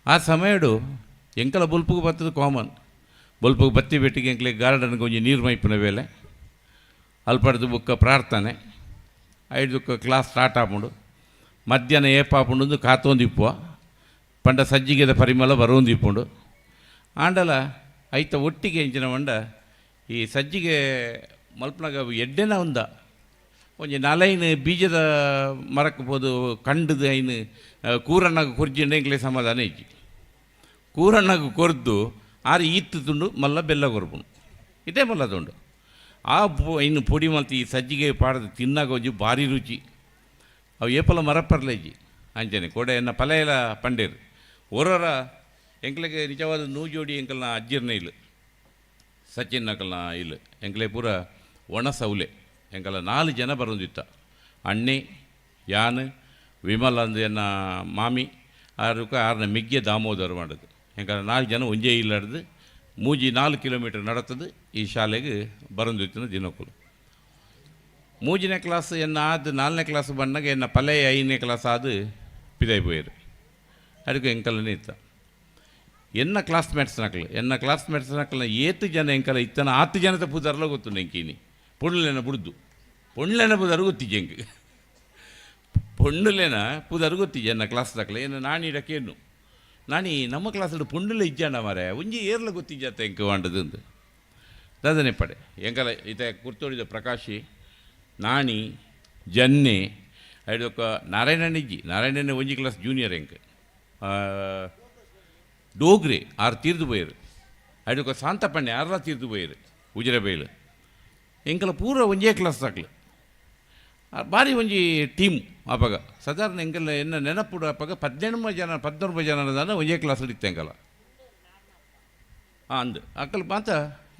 ಆ ಸಮಯಡು ಎಂಕಲ ಬೊಲ್ಪುಗೆ ಬರ್ತದೆ ಕಾಮನ್ ಬೊಲ್ಪುಗೆ ಬತ್ತಿ ಬೆಟ್ಟಿಗೆ ಎಂಕ್ಲೆ ಗಾರ್ಡನ್ಗೆ ಒಂಜಿ ನೀರು ಮೈಪುನ ವೇಲೆ ಅಲ್ಪಡ್ದು ಬುಕ್ಕ ಪ್ರಾರ್ಥನೆ ಐದುಕ್ಕ ಕ್ಲಾಸ್ ಸ್ಟಾರ್ಟ್ ಆಪುಂಡು ಮಧ್ಯಾಹ್ನ ಏಪಾಪುಂಡು ಕಾತೊಂದು ಇಪ್ಪುವ ಪಂಡ ಸಜ್ಜಿಗೆದ ಪರಿಮಳ ಬರೋಂದು ಇಪ್ಪುಂಡು ಆಂಡಲ ಐತ ಒಟ್ಟಿಗೆ ಎಂಚಿನ ಮಂಡ ಈ ಸಜ್ಜಿಗೆ ಮಲ್ಪನಾಗ ಎಡ್ಡೆನ ಉಂದ ಒಂಜಿ ನಾಲೈನ್ ಬೀಜದ ಮರಕ್ಕೆ ಪೋದು ಕಂಡದು ಐನು ಕೂರಣ್ಣಗ ಕೊರ್ಜಿಂಡ ಎಂಕ್ಲೆ ಸಮಾಧಾನ ಇಜ್ಜಿ. ಕೂರಣ್ಣಗ ಕೊರ್ದು ಆರು ಈತ್ತು ತುಂಡು ಮಲ್ಲ ಬೆಲ್ಲ ಕೊರ್ಪುನು ಇದೇ ಮಲ್ಲ ತುಂಡು ಆ ಇನ್ನು ಪೊಡಿ ಮಲ್ತು ಈ ಸಜ್ಜಿಗೆ ಪಾಡ್ದು ತಿನ್ನಾಗ ಒಂಜಿ ಭಾರಿ ರುಚಿ. ಅವು ಏಪಲ ಮರಪರ್ಲ ಇಜ್ಜಿ ಅಂಚನೆ ಕೋಡೆ ಎನ್ನ ಪಲೆಯಲ ಪಂಡೇರು ಒರೊರ ಎಂಕ್ಲೆಗೆ ನಿಜವಾದ ನೂಜೋಡಿ ಎಂಕಲ್ನ ಅಜ್ಜಿರ್ನ ಇಲ್ಲ ಸಚಿನ್ ಅಕಲ್ನ ಇಲ್ಲ ಎಂಕ್ಲೆ ಪೂರ ಒಣ ಸೌಲೆ ಎಂಕಲ 4 ಜನ ಬರೋದಿತ್ತ ಅಣ್ಣೆ ಯಾನ್ ವಿಮಲ್ ಅಂದು ಎನ್ನ ಮಾಮಿ ಆರುಕ ಆರನ ಮಿಗ್ಗೆ ದಾಮೋದರ ಮಾಡೋದು ಎಂಕಲ 4 ಜನ ಒಂಜೇ ಇಲ್ಲಾಡ್ದು 3-4 ಕಿಲೋಮೀಟರ್ ನಡತದು ಈ ಶಾಲೆಗೆ ಬರೋದಿತ್ತು ದಿನಕ್ಕೂ. 3ನೇ ಕ್ಲಾಸ್ ಎನ್ನ ಆದ 4ನೇ ಕ್ಲಾಸ್ ಬಂದಾಗ ಎನ್ನ ಪಲೆ 5ನೇ ಕ್ಲಾಸ್ ಆದ ಪಿದಾಯಿ ಪೋಯರು ಅದಕ್ಕೆ ಎಂಕಲನೇ ಇತ್ತ ಎನ್ನ ಕ್ಲಾಸ್ಮೇಟ್ಸ್ ನಕಲು ಎನ್ನ ಕ್ಲಾಸ್ಮೇಟ್ಸ್ ನಕಲ್ನ ಏತು ಜನ ಎಂಕಲ ಇತ್ತನ ಆತು ಜನದ ಪುದರ್ಲ ಗೊತ್ತು ನೆಂಕೀನಿ ಪೊಣ್ಣುಲೆನ ಬುಡ್ದು ಪೊಣ್ಣುಲೆನ ಪುದರ್ ಗೊತ್ತಿಜ್ಜೆ ಎಂಕ್ ಪೊಣ್ಣುಲೆನ ಪುದರ್ ಗೊತ್ತಿಜ್ಜೆ ಎನ್ನ ಕ್ಲಾಸ್ ನಕಲ ಏನು ನಾನಿಡಕ್ಕೇನು ನಾನಿ ನಮ್ಮ ಕ್ಲಾಸಲ್ಲಿ ಪೊಣ್ಣುಲೆ ಇಜ್ಜಾಣ ಮಾರೆ ಒಂಜಿ ಏರ್ಲ ಗೊತ್ತಿಜ್ಜಾತ ಎಂಕ ವಾಂಡದು ದಾದನೆ ಪಡೆ ಎಂಕಲ ಇತ ಕುರ್ತೋಡಿದ ಪ್ರಕಾಶಿ ನಾಣಿ ಜನ್ನೆ ಐಡೊಕ್ಕ ನಾರಾಯಣನಿಜ್ಜಿ ನಾರಾಯಣನೇ ಒಂಜಿ ಕ್ಲಾಸ್ ಜೂನಿಯರ್ ಎಂಕ್ ಡೋಗ್ರೆ ಆರು ತೀರ್ದು ಪೋಯರು ಐಡೊಕ್ಕ ಶಾಂತಪಣ್ಣೆ ಆರ್ಲ ತೀರ್ದು ಪೋಯರು ಉಜಿರೆ ಬೈಲು ಎಂಕಲ ಪೂರ ಒಂಜೇ ಕ್ಲಾಸ್ ದಾಕ್ಲು ಭಾರಿ ಒಂಜಿ ಟೀಮ್ ಅಪಗ ಸಾಧಾರಣ ಎಂಕಲ್ನ ಎನ್ನ ನೆನಪುಡು ಅಪಗ 18 ಜನ 19 ಜನ ಒಂಜೇ ಕ್ಲಾಸ್ ಇತ್ತು ಎಂಕಲ ಅಂದು ಅಕ್ಕಲ್ ಮಾತ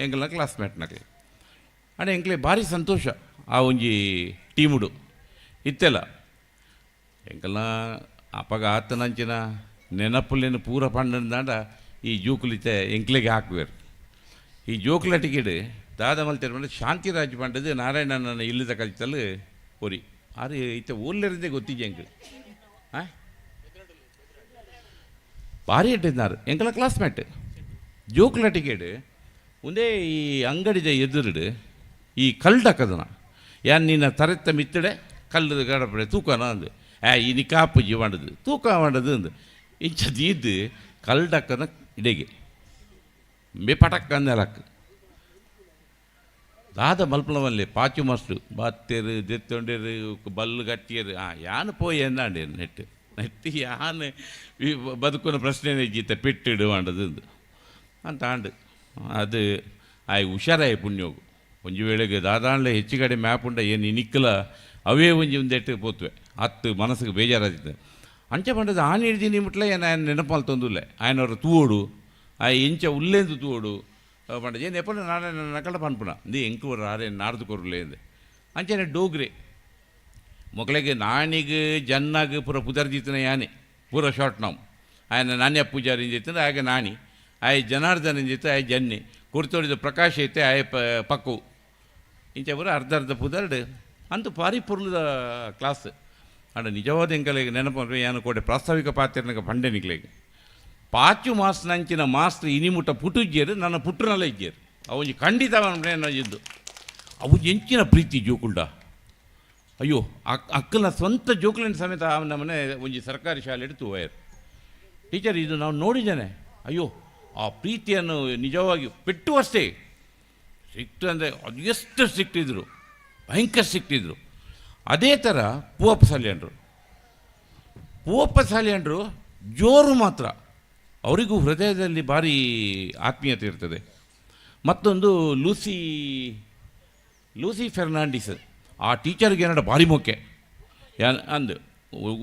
ಎಂಕಲ್ನ ಕ್ಲಾಸ್ಮೇಟ್ ನಕಲು ಅಡೆ ಎಂಕ್ಲೆ ಭಾರಿ ಸಂತೋಷ ಆ ಒಂಜಿ ಟೀಮುಡು ಇತ್ತೆಲ್ಲ ಎಂಕಲ್ನ ಅಪಗ ಆತನಂಚಿನ ನೆನಪುಲೇನು ಪೂರ ಪಂಡಂದಾಂಡ ಈ ಜೋಕುಲಿತೆ ಎಂಕ್ಲೆಗೆ ಹಾಕುವೇರು. ಈ ಜೋಕುಲ ಟಿಕೆಟ್ ದಾದ ಮಲ್ತೇರು ಪಂಡ ಶಾಂತಿರಾಜ್ ಪಂಡದು ನಾರಾಯಣನ ಇಲ್ಲದ ಕಲಿತಲು ಒರಿ ಆರು ಇತ್ತ ಊರ್ಲಿರದೇ ಗೊತ್ತಿದ್ದೆ ಎಂಕ್ ಭಾರಿ ಇಟ್ಟಿದ್ದಾರೆ ಎಂಕಲ ಕ್ಲಾಸ್ಮೇಟ್ ಜೋಕುಲ ಟಿಕೆಟ್ ಒಂದೇ ಈ ಅಂಗಡಿದ ಎದುರುಡು ಈ ಕಲ್ಡಕ್ಕದನ ಯಾನ್ ನಿನ್ನ ತರೆತ್ತ ಮಿತ್ತಡೆ ಕಲ್ಲದ ಗಡಪಡೆ ತೂಕನ ಅಂದು ಈ ನಿಕಾಪುಜಿ వంಡದು ತೂಕ వంಡದು ಅಂದು ಇಂಚ ದೀದ್ದು ಕಲ್ಡಕ್ಕನ ಇಡೆಗೆ ಮೆ ಪಟಕ್ ಅಂದಲಕ್ ದಾದ ಮಲ್ಪನವಲ್ಲಿ ಪಾಚು ಮಸ್ತು ಬಾತ್ತೇರು ದೆತ್ತೊಂಡೇರು ಬಲ್ಲು ಗಟ್ಟಿಯರು ಯಾನು ಪೋಯಿ ಎಂದಾಂಡೆ ನೆಟ್ಟು ನೆಟ್ಟು ಯಾನು ಬದುಕುನ ಪ್ರಶ್ನೆ ಗೀತ ಪೆಟ್ಟಿಡು వంಡದು ಅಂತ ಆಂಡು ಅದು ಆಯ್ ಹುಷಾರಾಯ ಪುಣ್ಯೋಗು ಒಂಜಿ ವೇಳೆಗೆ ದಾದಾಂಡ್ಲೆ ಹೆಚ್ಚು ಕಡೆ ಮ್ಯಾಪ್ ಉಂಡ ಏನು ನಿಕ್ಕಲ ಅವೇ ಒಂಜಿ ಒಂದೆಟ್ಟು ಪೋತ್ವೆ ಅತ್ತು ಮನಸ್ಸಿಗೆ ಬೇಜಾರಾಗ್ತದೆ. ಅಂಚೆ ಪಂಡದ ಆನೆ ಹಿಡ್ದೀನಿ ಮುಟ್ಲೆ ಏನು ఆయన ನೆನಪಾಲ್ ತೊಂದುಲ್ಲೆ ఆయనವರು ತೂವೋಡು ಆ ಇಂಚ ಉಲ್ಲೇಂದು ತೂವೋಡು ಪಂಡ ಏನು ಎಪ್ಪಡ ನಾಳೆ ನಕಲ ಪನ್ಪುಣ ಇಂದು ಎಂಕು ಆರೆ ನಾಡ್ದು ಕೊರ್ಲೆ ಅಂದೆ ಅಂಚನೆ ಡೋಗ್ರೆ ಮೊಕಳಿಗೆ ನಾಣಿಗೆ ಜನ್ನಾಗ ಪೂರ ಪುದರ್ಜಿತನ ಯಾನೆ ಪೂರ ಶಾರ್ಟ್ ನಾವು ఆయన ನಾಣ್ಯ ಪೂಜಾರಿ ಇಂಜಿತ್ತು ಆಗ ನಾಣಿ ಆಯ್ ಜನಾರ್ದನ್ ಇಂಜಿತ್ತು ಆಯ್ ಜನ್ನಿ ಕುರ್ತೋಡಿದ ಪ್ರಕಾಶ್ ಐತೆ ಆಯ್ ಪಕ್ಕು ಇಂಚ ಪೂರ ಅರ್ಧ ಅರ್ಧ ಪುದರ್ಡು ಅಂತೂ ಭಾರಿ ಪುರ್ಲದ ಕ್ಲಾಸ್ ಅಂಡ ನಿಜವಾದ ಎಂಕಲೆಗೆ ನೆನಪು ಯಾನು ಕೋಟೆ ಪ್ರಾಸ್ತಾವಿಕ ಪಾತ್ರನಗ ಪಂಡೆನಿಕ್ಲೆಗೆ ಪಾಚು ಮಾಸ್ ನಂಚಿನ ಮಾಸ್ತ್ರು ಇನಿಮುಟ್ಟ ಪುಟುಜ್ಜೇರು ನನ್ನ ಪುಟ್ಟನಲ್ಲ ಇಜ್ಜೇರು ಅವು ಖಂಡಿತ ಇದ್ದು ಅವು ಎಂಚಿನ ಪ್ರೀತಿ ಜೋಕುಲ್ಡ ಅಯ್ಯೋ ಅಕ್ಕನ ಸ್ವಂತ ಜೋಕುಲಿನ ಸಮೇತ ನಮ್ಮನೆ ಒಂಜಿ ಸರ್ಕಾರಿ ಶಾಲೆ ಇಡ್ತು ಹೋಯರು ಟೀಚರ್ ಇದು ನಾವು ನೋಡಿದ್ದೇನೆ. ಅಯ್ಯೋ ಆ ಪ್ರೀತಿಯನ್ನು ನಿಜವಾಗಿ ಪೆಟ್ಟು ಅಷ್ಟೇ ಸಿಕ್ತು ಅಂದರೆ ಅದು ಎಷ್ಟು ಸಿಕ್ತಿದ್ರು ಭಯಂಕರ ಸಿಕ್ತಿದ್ರು. ಅದೇ ಥರ ಪೂವಪ್ಪ ಸಾಲಿಯನ್ರು ಪೂವಪ್ಪ ಸಾಲಿಯನ್ರು ಜೋರು ಮಾತ್ರ ಅವರಿಗೂ ಹೃದಯದಲ್ಲಿ ಭಾರಿ ಆತ್ಮೀಯತೆ ಇರ್ತದೆ. ಮತ್ತೊಂದು ಲೂಸಿ ಲೂಸಿ ಫೆರ್ನಾಂಡಿಸ್ ಆ ಟೀಚರ್ಗೆ ಏನಾಡ ಭಾರಿ ಮೊಕ್ಕೆ ಯಾನ್ ಅಂದು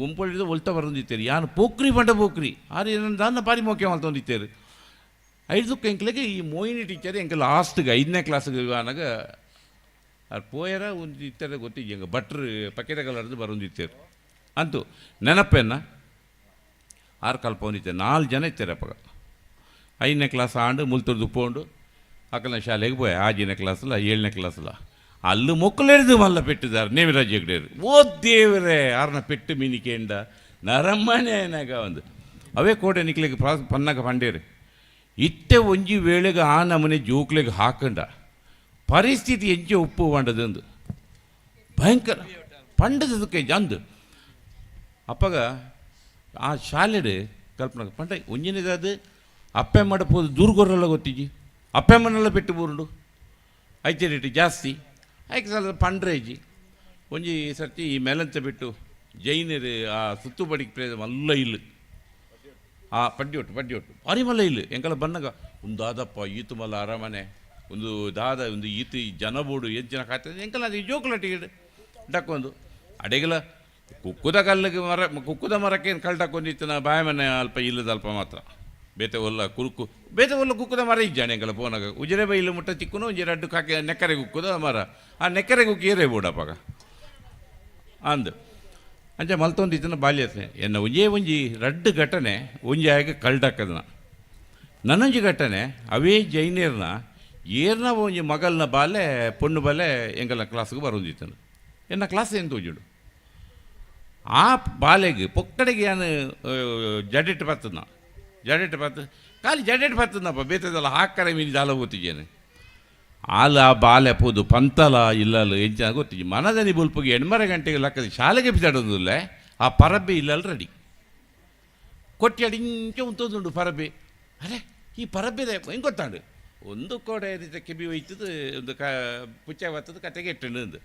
ಗುಂಪೊಳಿದ ಒಲ್ತ ಬರೊಂದಿತ್ತೇರು ಯಾನು ಪೋಕ್ರಿ ಪಂಡ ಪೋಕ್ರಿ ಆರು ಏನಂದ ದಾನ್ನ ಭಾರಿ ಮೊಕ್ಕೆ ಮಲ್ತೊಂದಿತ್ತೇರು. ಐದಕ್ಕೆ ಎಂಕ್ಲೆಗೆ ಈ ಮೋಹಿನಿ ಟೀಚರ್ ಎಂಕ ಲಾಸ್ಟ್ಗೆ 5ನೇ ಕ್ಲಾಸ್ಗೆ ಆನಾಗ ಅದು ಪೋಯರ ಒಂದು ಇತ್ತರ ಗೊತ್ತಿದ್ದೆ ಹೆಂಗೆ ಭಟ್ರು ಪಕ್ಕೆದ ಕಲರ್ದು ಬರೊಂದಿತ್ತೇರು ಅಂತೂ ನೆನಪೆನ್ನ ಆರು ಕಲ್ಪ ಒಂದಿತ್ತೆ 4 ಜನ ಇತ್ತಾರೆ ಅಪ್ಪಗ 5ನೇ ಕ್ಲಾಸ್ ಆಂಡು ಮುಲ್ತುರ್ದು ಪೋಂಡು ಅಕ್ಕನ ಶಾಲೆಗೆ ಪೋಯ 6ನೇ ಕ್ಲಾಸಲ್ಲ 7ನೇ ಕ್ಲಾಸಲ್ಲ ಅಲ್ಲು ಮೊಕ್ಕಲೆಡ್ದು ಮಲ್ಲ ಪೆಟ್ಟಿದ್ದಾರೆ ನೇವಿರಾಜ್ ಹೆಗ್ಡೇರು ಓ ದೇವರೇ ಆರ್ನ ಪೆಟ್ಟು ಮೀನಿಕೆಂಡ ನರಮ್ಮನೆ ಒಂದು ಅವೇ ಕೋಟೆ ನಿಕ್ಲಿಗೆ ಪನ್ನಾಗ ಪಂಡೇರು ಇತ್ತೆ ಒಂಜಿ ವೇಳೆಗೆ ಆ ನಮನೆ ಜೋಕ್ಲೆಗೆ ಹಾಕಂಡ ಪರಿಸ್ಥಿತಿ ಎಂಚೆ ಉಪ್ಪು వంಡದಂದು ಭಯಂಕರ ಪಂಡದಕ್ಕೆ ಅಂದು ಅಪ್ಪಗ ಆ ಶಾಲೆಡು ಕಲ್ಪನೆ ಪಂಡ ಒಂಜಿನದಾದ ಅಪ್ಪೆ ಮಾಡಬೋದು ದೂರ್ಗೊರಲ್ಲ ಗೊತ್ತಿಜ್ಜಿ ಅಪ್ಪೆ ಮನೆಲ್ಲ ಪೆಟ್ಟು ಬೂರುಂಡು ಐತೆ ರೇಟ್ ಜಾಸ್ತಿ ಐಕೆ ಸಲ ಪಂಡ್ರೇಜಿ ಒಂಜಿ ಸರ್ತಿ ಈ ಮೇಲಂತ ಬಿಟ್ಟು ಜೈನರು ಆ ಸುತ್ತುಬಡಿಗೆ ಪ್ರೇದ ಮಲ್ಲ ಇಲ್ಲು ಆ ಪಡ್ಡಿಯೊಟ್ಟು ಪಡ್ಡಿಯೊಟ್ಟು ಭಾರಿ ಮಲ್ಲ ಇಲ್ಲು ಎಂಕಲ ಬನ್ನಗ ಒಂದು ದಾದಪ್ಪ ಈತು ಮಲ್ಲ ಅರಮನೆ ಒಂದು ದಾದ ಒಂದು ಈತು ಜನ ಬೋಡು ಎಷ್ಟು ಜನ ಕಾಯ್ತದೆ ಎಂಕಲ ಅದು ಜೋಕುಲಟ್ಟಿಗೆ ಡಕ್ಕೊಂದು ಅಡೆಗಲ ಕುಕ್ಕುದ ಕಲ್ಲಿಗೆ ಮರ ಕುಕ್ಕುದ ಮರಕ್ಕೆ ಏನು ಕಲ್ಲು ಡಕ್ಕೊಂದಿತ್ತು ನಾ ಬಾಯ ಮನೆ ಅಲ್ಪ ಇಲ್ಲದ ಅಲ್ಪ ಮಾತ್ರ ಬೇತೆ ಒಲ್ಲ ಕುರುಕು ಬೇತೆ ಒಲ್ಲ ಕುಕ್ಕುದ ಮರ ಇಜ್ಜಾಣೆ ಎಂಕಲ ಪೋನಾಗ ಉಜಿರೆ ಬೈಲು ಮುಟ್ಟ ಚಿಕ್ಕುನು ಒಂಜಿ ರಡ್ಡು ಕಾಕೆ ನೆಕ್ಕರೆ ಕುಕ್ಕುದ ಮರ ಆ ನೆಕ್ಕರೆ ಕುಕ್ಕಿ ಏರೇ ಬೋಡಪ್ಪಾಗ ಅಂದು ಅಂಚೆ ಮಲ್ತೊಂದಿತ್ತನ ಬಾಲ್ಯತ್ನೆ ಎನ್ನ ಒಂಜೇ ಒಂಜಿ ರಡ್ಡು ಘಟನೆ ಒಂಜಿ ಆಗ ಕಲ್ಡಕ್ಕದನ ನನ್ನೊಂಜಿ ಘಟನೆ ಅವೇ ಜೈನೇರ್ನ ಏರ್ನ ಒಂಜಿ ಮಗಲ್ನ ಬಾಲೆ ಪೊಣ್ಣು ಬಾಲೆ ಎಂಗಲ ಕ್ಲಾಸ್ಗೆ ಬರೋಂದಿತ್ತನು ಎನ್ನ ಕ್ಲಾಸ್ ಏನು ತೋಜುಡು ಆ ಬಾಲೆಗೆ ಪೊಕ್ಕಡೆಗೆ ಯಾನು ಜಡೆಟ್ ಬರ್ತದ ಜಡೆಟ್ ಬರ್ತದೆ ಖಾಲಿ ಜಡೆಟ್ ಬರ್ತದಪ್ಪ ಬೇತದಲ್ಲ ಹಾಕರೆ ಮೀನು ಜಾಲ ಗೊತ್ತಿದ್ದೇನೆ ಆಲ ಆ ಬಾಲೆ ಪೋದು ಪಂತಲ ಇಲ್ಲಲ್ಲ ಎಂಚ ಗೊತ್ತಿಜ್ಜಿ ಮನದನಿ ಬುಲ್ಪುಗೆ ಎಣ್ಮರ ಗಂಟೆಗೆ ಲಕ್ಕದ ಶಾಲೆಗೆ ಬಿಸಾಡೋದಿಲ್ಲ ಆ ಪರಬ್ಬೆ ಇಲ್ಲಲ್ಲ ರೆಡಿ ಕೊಟ್ಟಿ ಇಂಚೆ ಉಂತೊಂದುಂಡು ಪರಬ್ಬೆ. ಅರೆ ಈ ಪರಬ್ಬೆದೆ ಹೆಂಗೆ ಗೊತ್ತಾಂಡು ಒಂದು ಕೋಡೆ ರೀತಿ ಕೆಬಿ ಒಯ್ತದ ಒಂದು ಕ ಪುಚ್ಚ ಬರ್ತದ ಕತೆಗೆ ಇಟ್ಟು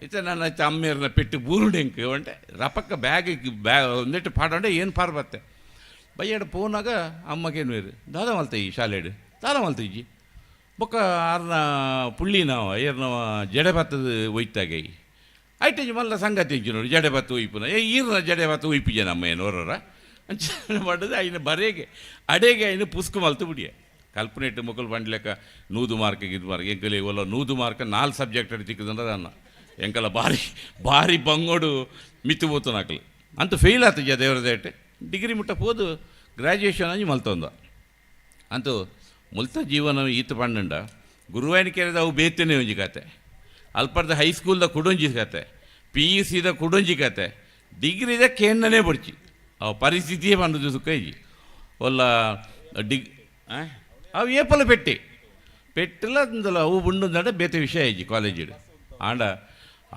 ಇತ್ತ ನನ್ನ ಅಮ್ಮೇರ್ನ ಪೆಟ್ಟು ಬೂರುಡು ಎಂಕ್ ಒಂಟೆ ರಪಕ್ಕ ಬ್ಯಾಗ್ ಬ್ಯಾ ಒಂದಿಟ್ಟು ಪಾಡೊಂಡೆ ಏನು ಪಾರ್ ಬತ್ತೆ ಬಯ್ಯಡ ಪೋನಾಗ ಅಮ್ಮಗೇನು ಇರು ದಾದ ಮಲ್ತ ಈ ಶಾಲೆಡು ದಾದ ಮಲ್ತ ಇಜ್ಜಿ ಬೊಕ್ಕ ಆರ್ನ ಪುಳ್ಳಿನವ ಏರ್ನವ ಜಡೆ ಬತ್ತದ ಒಯ್ತಾಗೆ ಐಟಂಜಿ ಮಲ್ಲ ಸಂಗತಿ ಇಜ್ಜಿ ನೋಡಿ ಜಡೆ ಬತ್ತು ಒಯ್ಪುನ ಏ ಈರ್ನ ಜಡೆ ಬತ್ತು ಒಯ್ಪಿಜೆ ನಮ್ಮ ಏನು ಹೊರರ ಅಂಚ ಮಾಡೋದು ಐನ ಬರೇಗೆ ಅಡೇಗೆ ಐನು ಪುಸ್ಕು ಮಲ್ತು ಬಿಡಿಯ ಕಲ್ಪನೆ ಮೊಕಲ್ ಬಂಡ್ಲೆಕ್ಕ 100 ಮಾರ್ಕ್ ಇದು ಮಾರ್ಕ್ ಎಂಕಲಿ ಒಲ್ಲ 100 ಮಾರ್ಕ್ 4 ಸಬ್ಜೆಕ್ಟ್ ಅಡಿ ತಿಕ್ಕದಂದ್ರೆ ಅನ್ನ ಎಂಕಲ ಭಾರಿ ಭಾರಿ ಬಂಗೋಡು ಮಿತ್ತು ಬೋತು ನಾಕಲು ಅಂತ ಫೇಲ್ ಆತಜ ದೇವರ ದೇಟೆ ಡಿಗ್ರಿ ಮುಟ್ಟ ಪೋದು ಗ್ರ್ಯಾಜುಯೇಷನ್ ಅಂಜಿ ಮಲ್ತೊಂದ ಅಂತೂ ಮುಲ್ತ ಜೀವನ ಈತ ಪಂಡಂಡ ಗುರುವಾಯನಕೆರೆದ ಅವು ಬೇತೇನೆ ಒಂಜಿ ಕತೆ ಅಲ್ಪರ್ದ ಹೈಸ್ಕೂಲ್ದ ಕುಡೊಂಜಿ ಕತೆ ಪಿ ಯು ಸಿದ ಕುಡೊಂಜಿ ಕತೆ ಡಿಗ್ರಿದ ಕೇಂದ್ರನೇ ಬಡ್ಚಿ ಅವು ಪರಿಸ್ಥಿತಿಯೇ ಬಂದದ್ದು ಸುಖ ಇಜ್ಜಿ ಒಲ್ಲ ಡಿಗ್ ಅವು ಏಪಲ ಪೆಟ್ಟಿ ಪೆಟ್ಟಲ ಅಂದಲ್ಲ ಅವು ಬುಂಡುಂದಡ ಬೇತೆ ವಿಷಯ ಇಜ್ಜಿ ಕಾಲೇಜಿಡು ಆಂಡ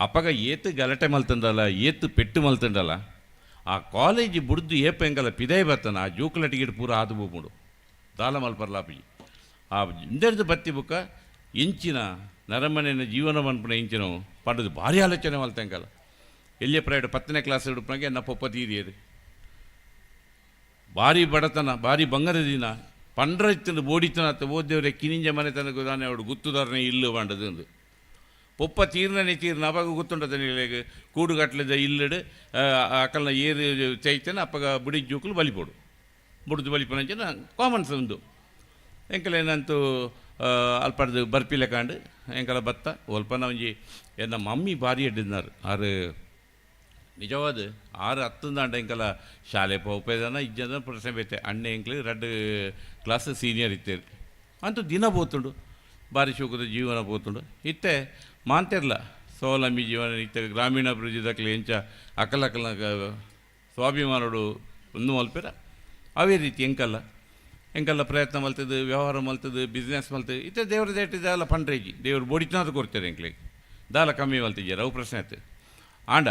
ಅಪಗ ಏತು ಗಲಾಟೆ ಮಲ್ತಂದಲ್ಲ ಏತು ಪೆಟ್ಟು ಮಲ್ತಂಡಲ್ಲ ಆ ಕಾಲೇಜ್ ಬುಡ್ದು ಏಪ ಎಂಕಲ ಪಿದೈ ಬರ್ತಾನೆ ಆ ಜೋಕುಲಟಿಗಿಡ್ ಪೂರ ಆದು ಹೋಗ್ಬಿಡು ದಾಲ ಮಲ್ಪರ್ಲಾಪಿ ಆ ಇಂದೆಡ್ದು ಬತ್ತಿ ಬುಕ್ಕ ಇಂಚಿನ ನರಮನೆಯ ಜೀವನ ಮನ್ಪುನ ಇಂಚಿನ ಪಂಡದು ಭಾರಿ ಆಲೋಚನೆ ಮಲ್ತಂಕಲ್ಲ ಎಲ್ಲಿಯ ಪ್ರೈಡ್ 10ನೇ ಕ್ಲಾಸ್ ಹಿಡುಪನಾಗೆ ನನ್ನ ಪೊಪ್ಪ ತೀರಿಯದು ಭಾರಿ ಬಡತನ ಭಾರಿ ಬಂಗಾರ ದಿನ ಪಂಡ್ರ ಇತ್ತಂದು ಬೋಡಿತನ ಅತ್ತ ಓದ್ದೇವ್ರೆ ಕಿನಿಂಜ ಮನೆ ತನಕ ತಾನೆ ಅವಳು ಗುತ್ತುದಾರನೇ ಇಲ್ಲು ಬಂಡದು ಅಂದು ಪೊಪ್ಪ ತೀರ್ನನೇ ತೀರ್ನ ಅವಾಗ ಗೊತ್ತುಂಟದ ನೀಲೇಗ ಕೂಡುಗಟ್ಲೆದ ಇಲ್ಲಡು ಅಕಲ್ನ ಏರು ಚೈತನ ಅಪ್ಪಗ ಬುಡಿ ಜೂಕುಲು ಬಲಿಪೋಡು ಬುಡ್ದು ಬಲಿಪನಂಚಿನ ಕಾಮನ್ಸ್ ಉಂದು ಎಂಕಲೇನಂತೂ ಅಲ್ಪಡ್ದು ಬರ್ಪಿಲೆ ಕಾಂಡು ಎಂಕಲ ಬತ್ತ ಒಲ್ಪನ ಒಂಜಿ ಎನ್ನ ಮಮ್ಮಿ ಭಾರಿ ಎಡ್ಡಿನಾರು ಆರು ನಿಜವಾದ 6 ಹತ್ತಂದಾಂಡ ಎಂಕಲ ಶಾಲೆ ಪೋಪೇದನ ಇಜ್ಜದ ಪ್ರಶ್ನೆ ಬೇತೆ ಅಣ್ಣೆ ಎಂಕ್ಲು 2 ಕ್ಲಾಸ್ ಸೀನಿಯರ್ ಇತ್ತೇರು ಅಂತೂ ದಿನ ಪೋತುಂಡು ಭಾರಿ ಶೋಕದ ಜೀವನ ಪೋತುಂಡು ಇತ್ತೆ ಮಾಂತಿರ್ಲ ಸ್ವಾವಲಂಬಿ ಜೀವನ ಇತ್ತೆ ಗ್ರಾಮೀಣಾಭಿವೃದ್ಧಿ ದಕ್ಲೆ ಎಂಚ ಅಕಲಕಲ ಸ್ವಾಭಿಮಾನೋಡು ಒಂದು ಮಲ್ಪೆರ ಅವೇ ರೀತಿ ಎಂಕಲ್ಲ ಎಂಕಲ್ಲ ಪ್ರಯತ್ನ ಮಲ್ತದ್ದು ವ್ಯವಹಾರ ಮಲ್ತದ್ದು ಬಿಸ್ನೆಸ್ ಮಲ್ತದ್ದು ಇತ್ತೆ ದೇವ್ರ ದೇಟಿದೆಲ್ಲ ಪಂಡ್ರೇಜಿ ದೇವ್ರು ಬೋಡಿತನಾದ ಕೊಡ್ತಾರೆ ಎಂಕ್ಲೆಗ್ ದಾಲ ಕಮ್ಮಿ ಮಲ್ತಿದ್ದಾರೆ ಅವು ಪ್ರಶ್ನೆ ಆಯ್ತು ಆಂಡ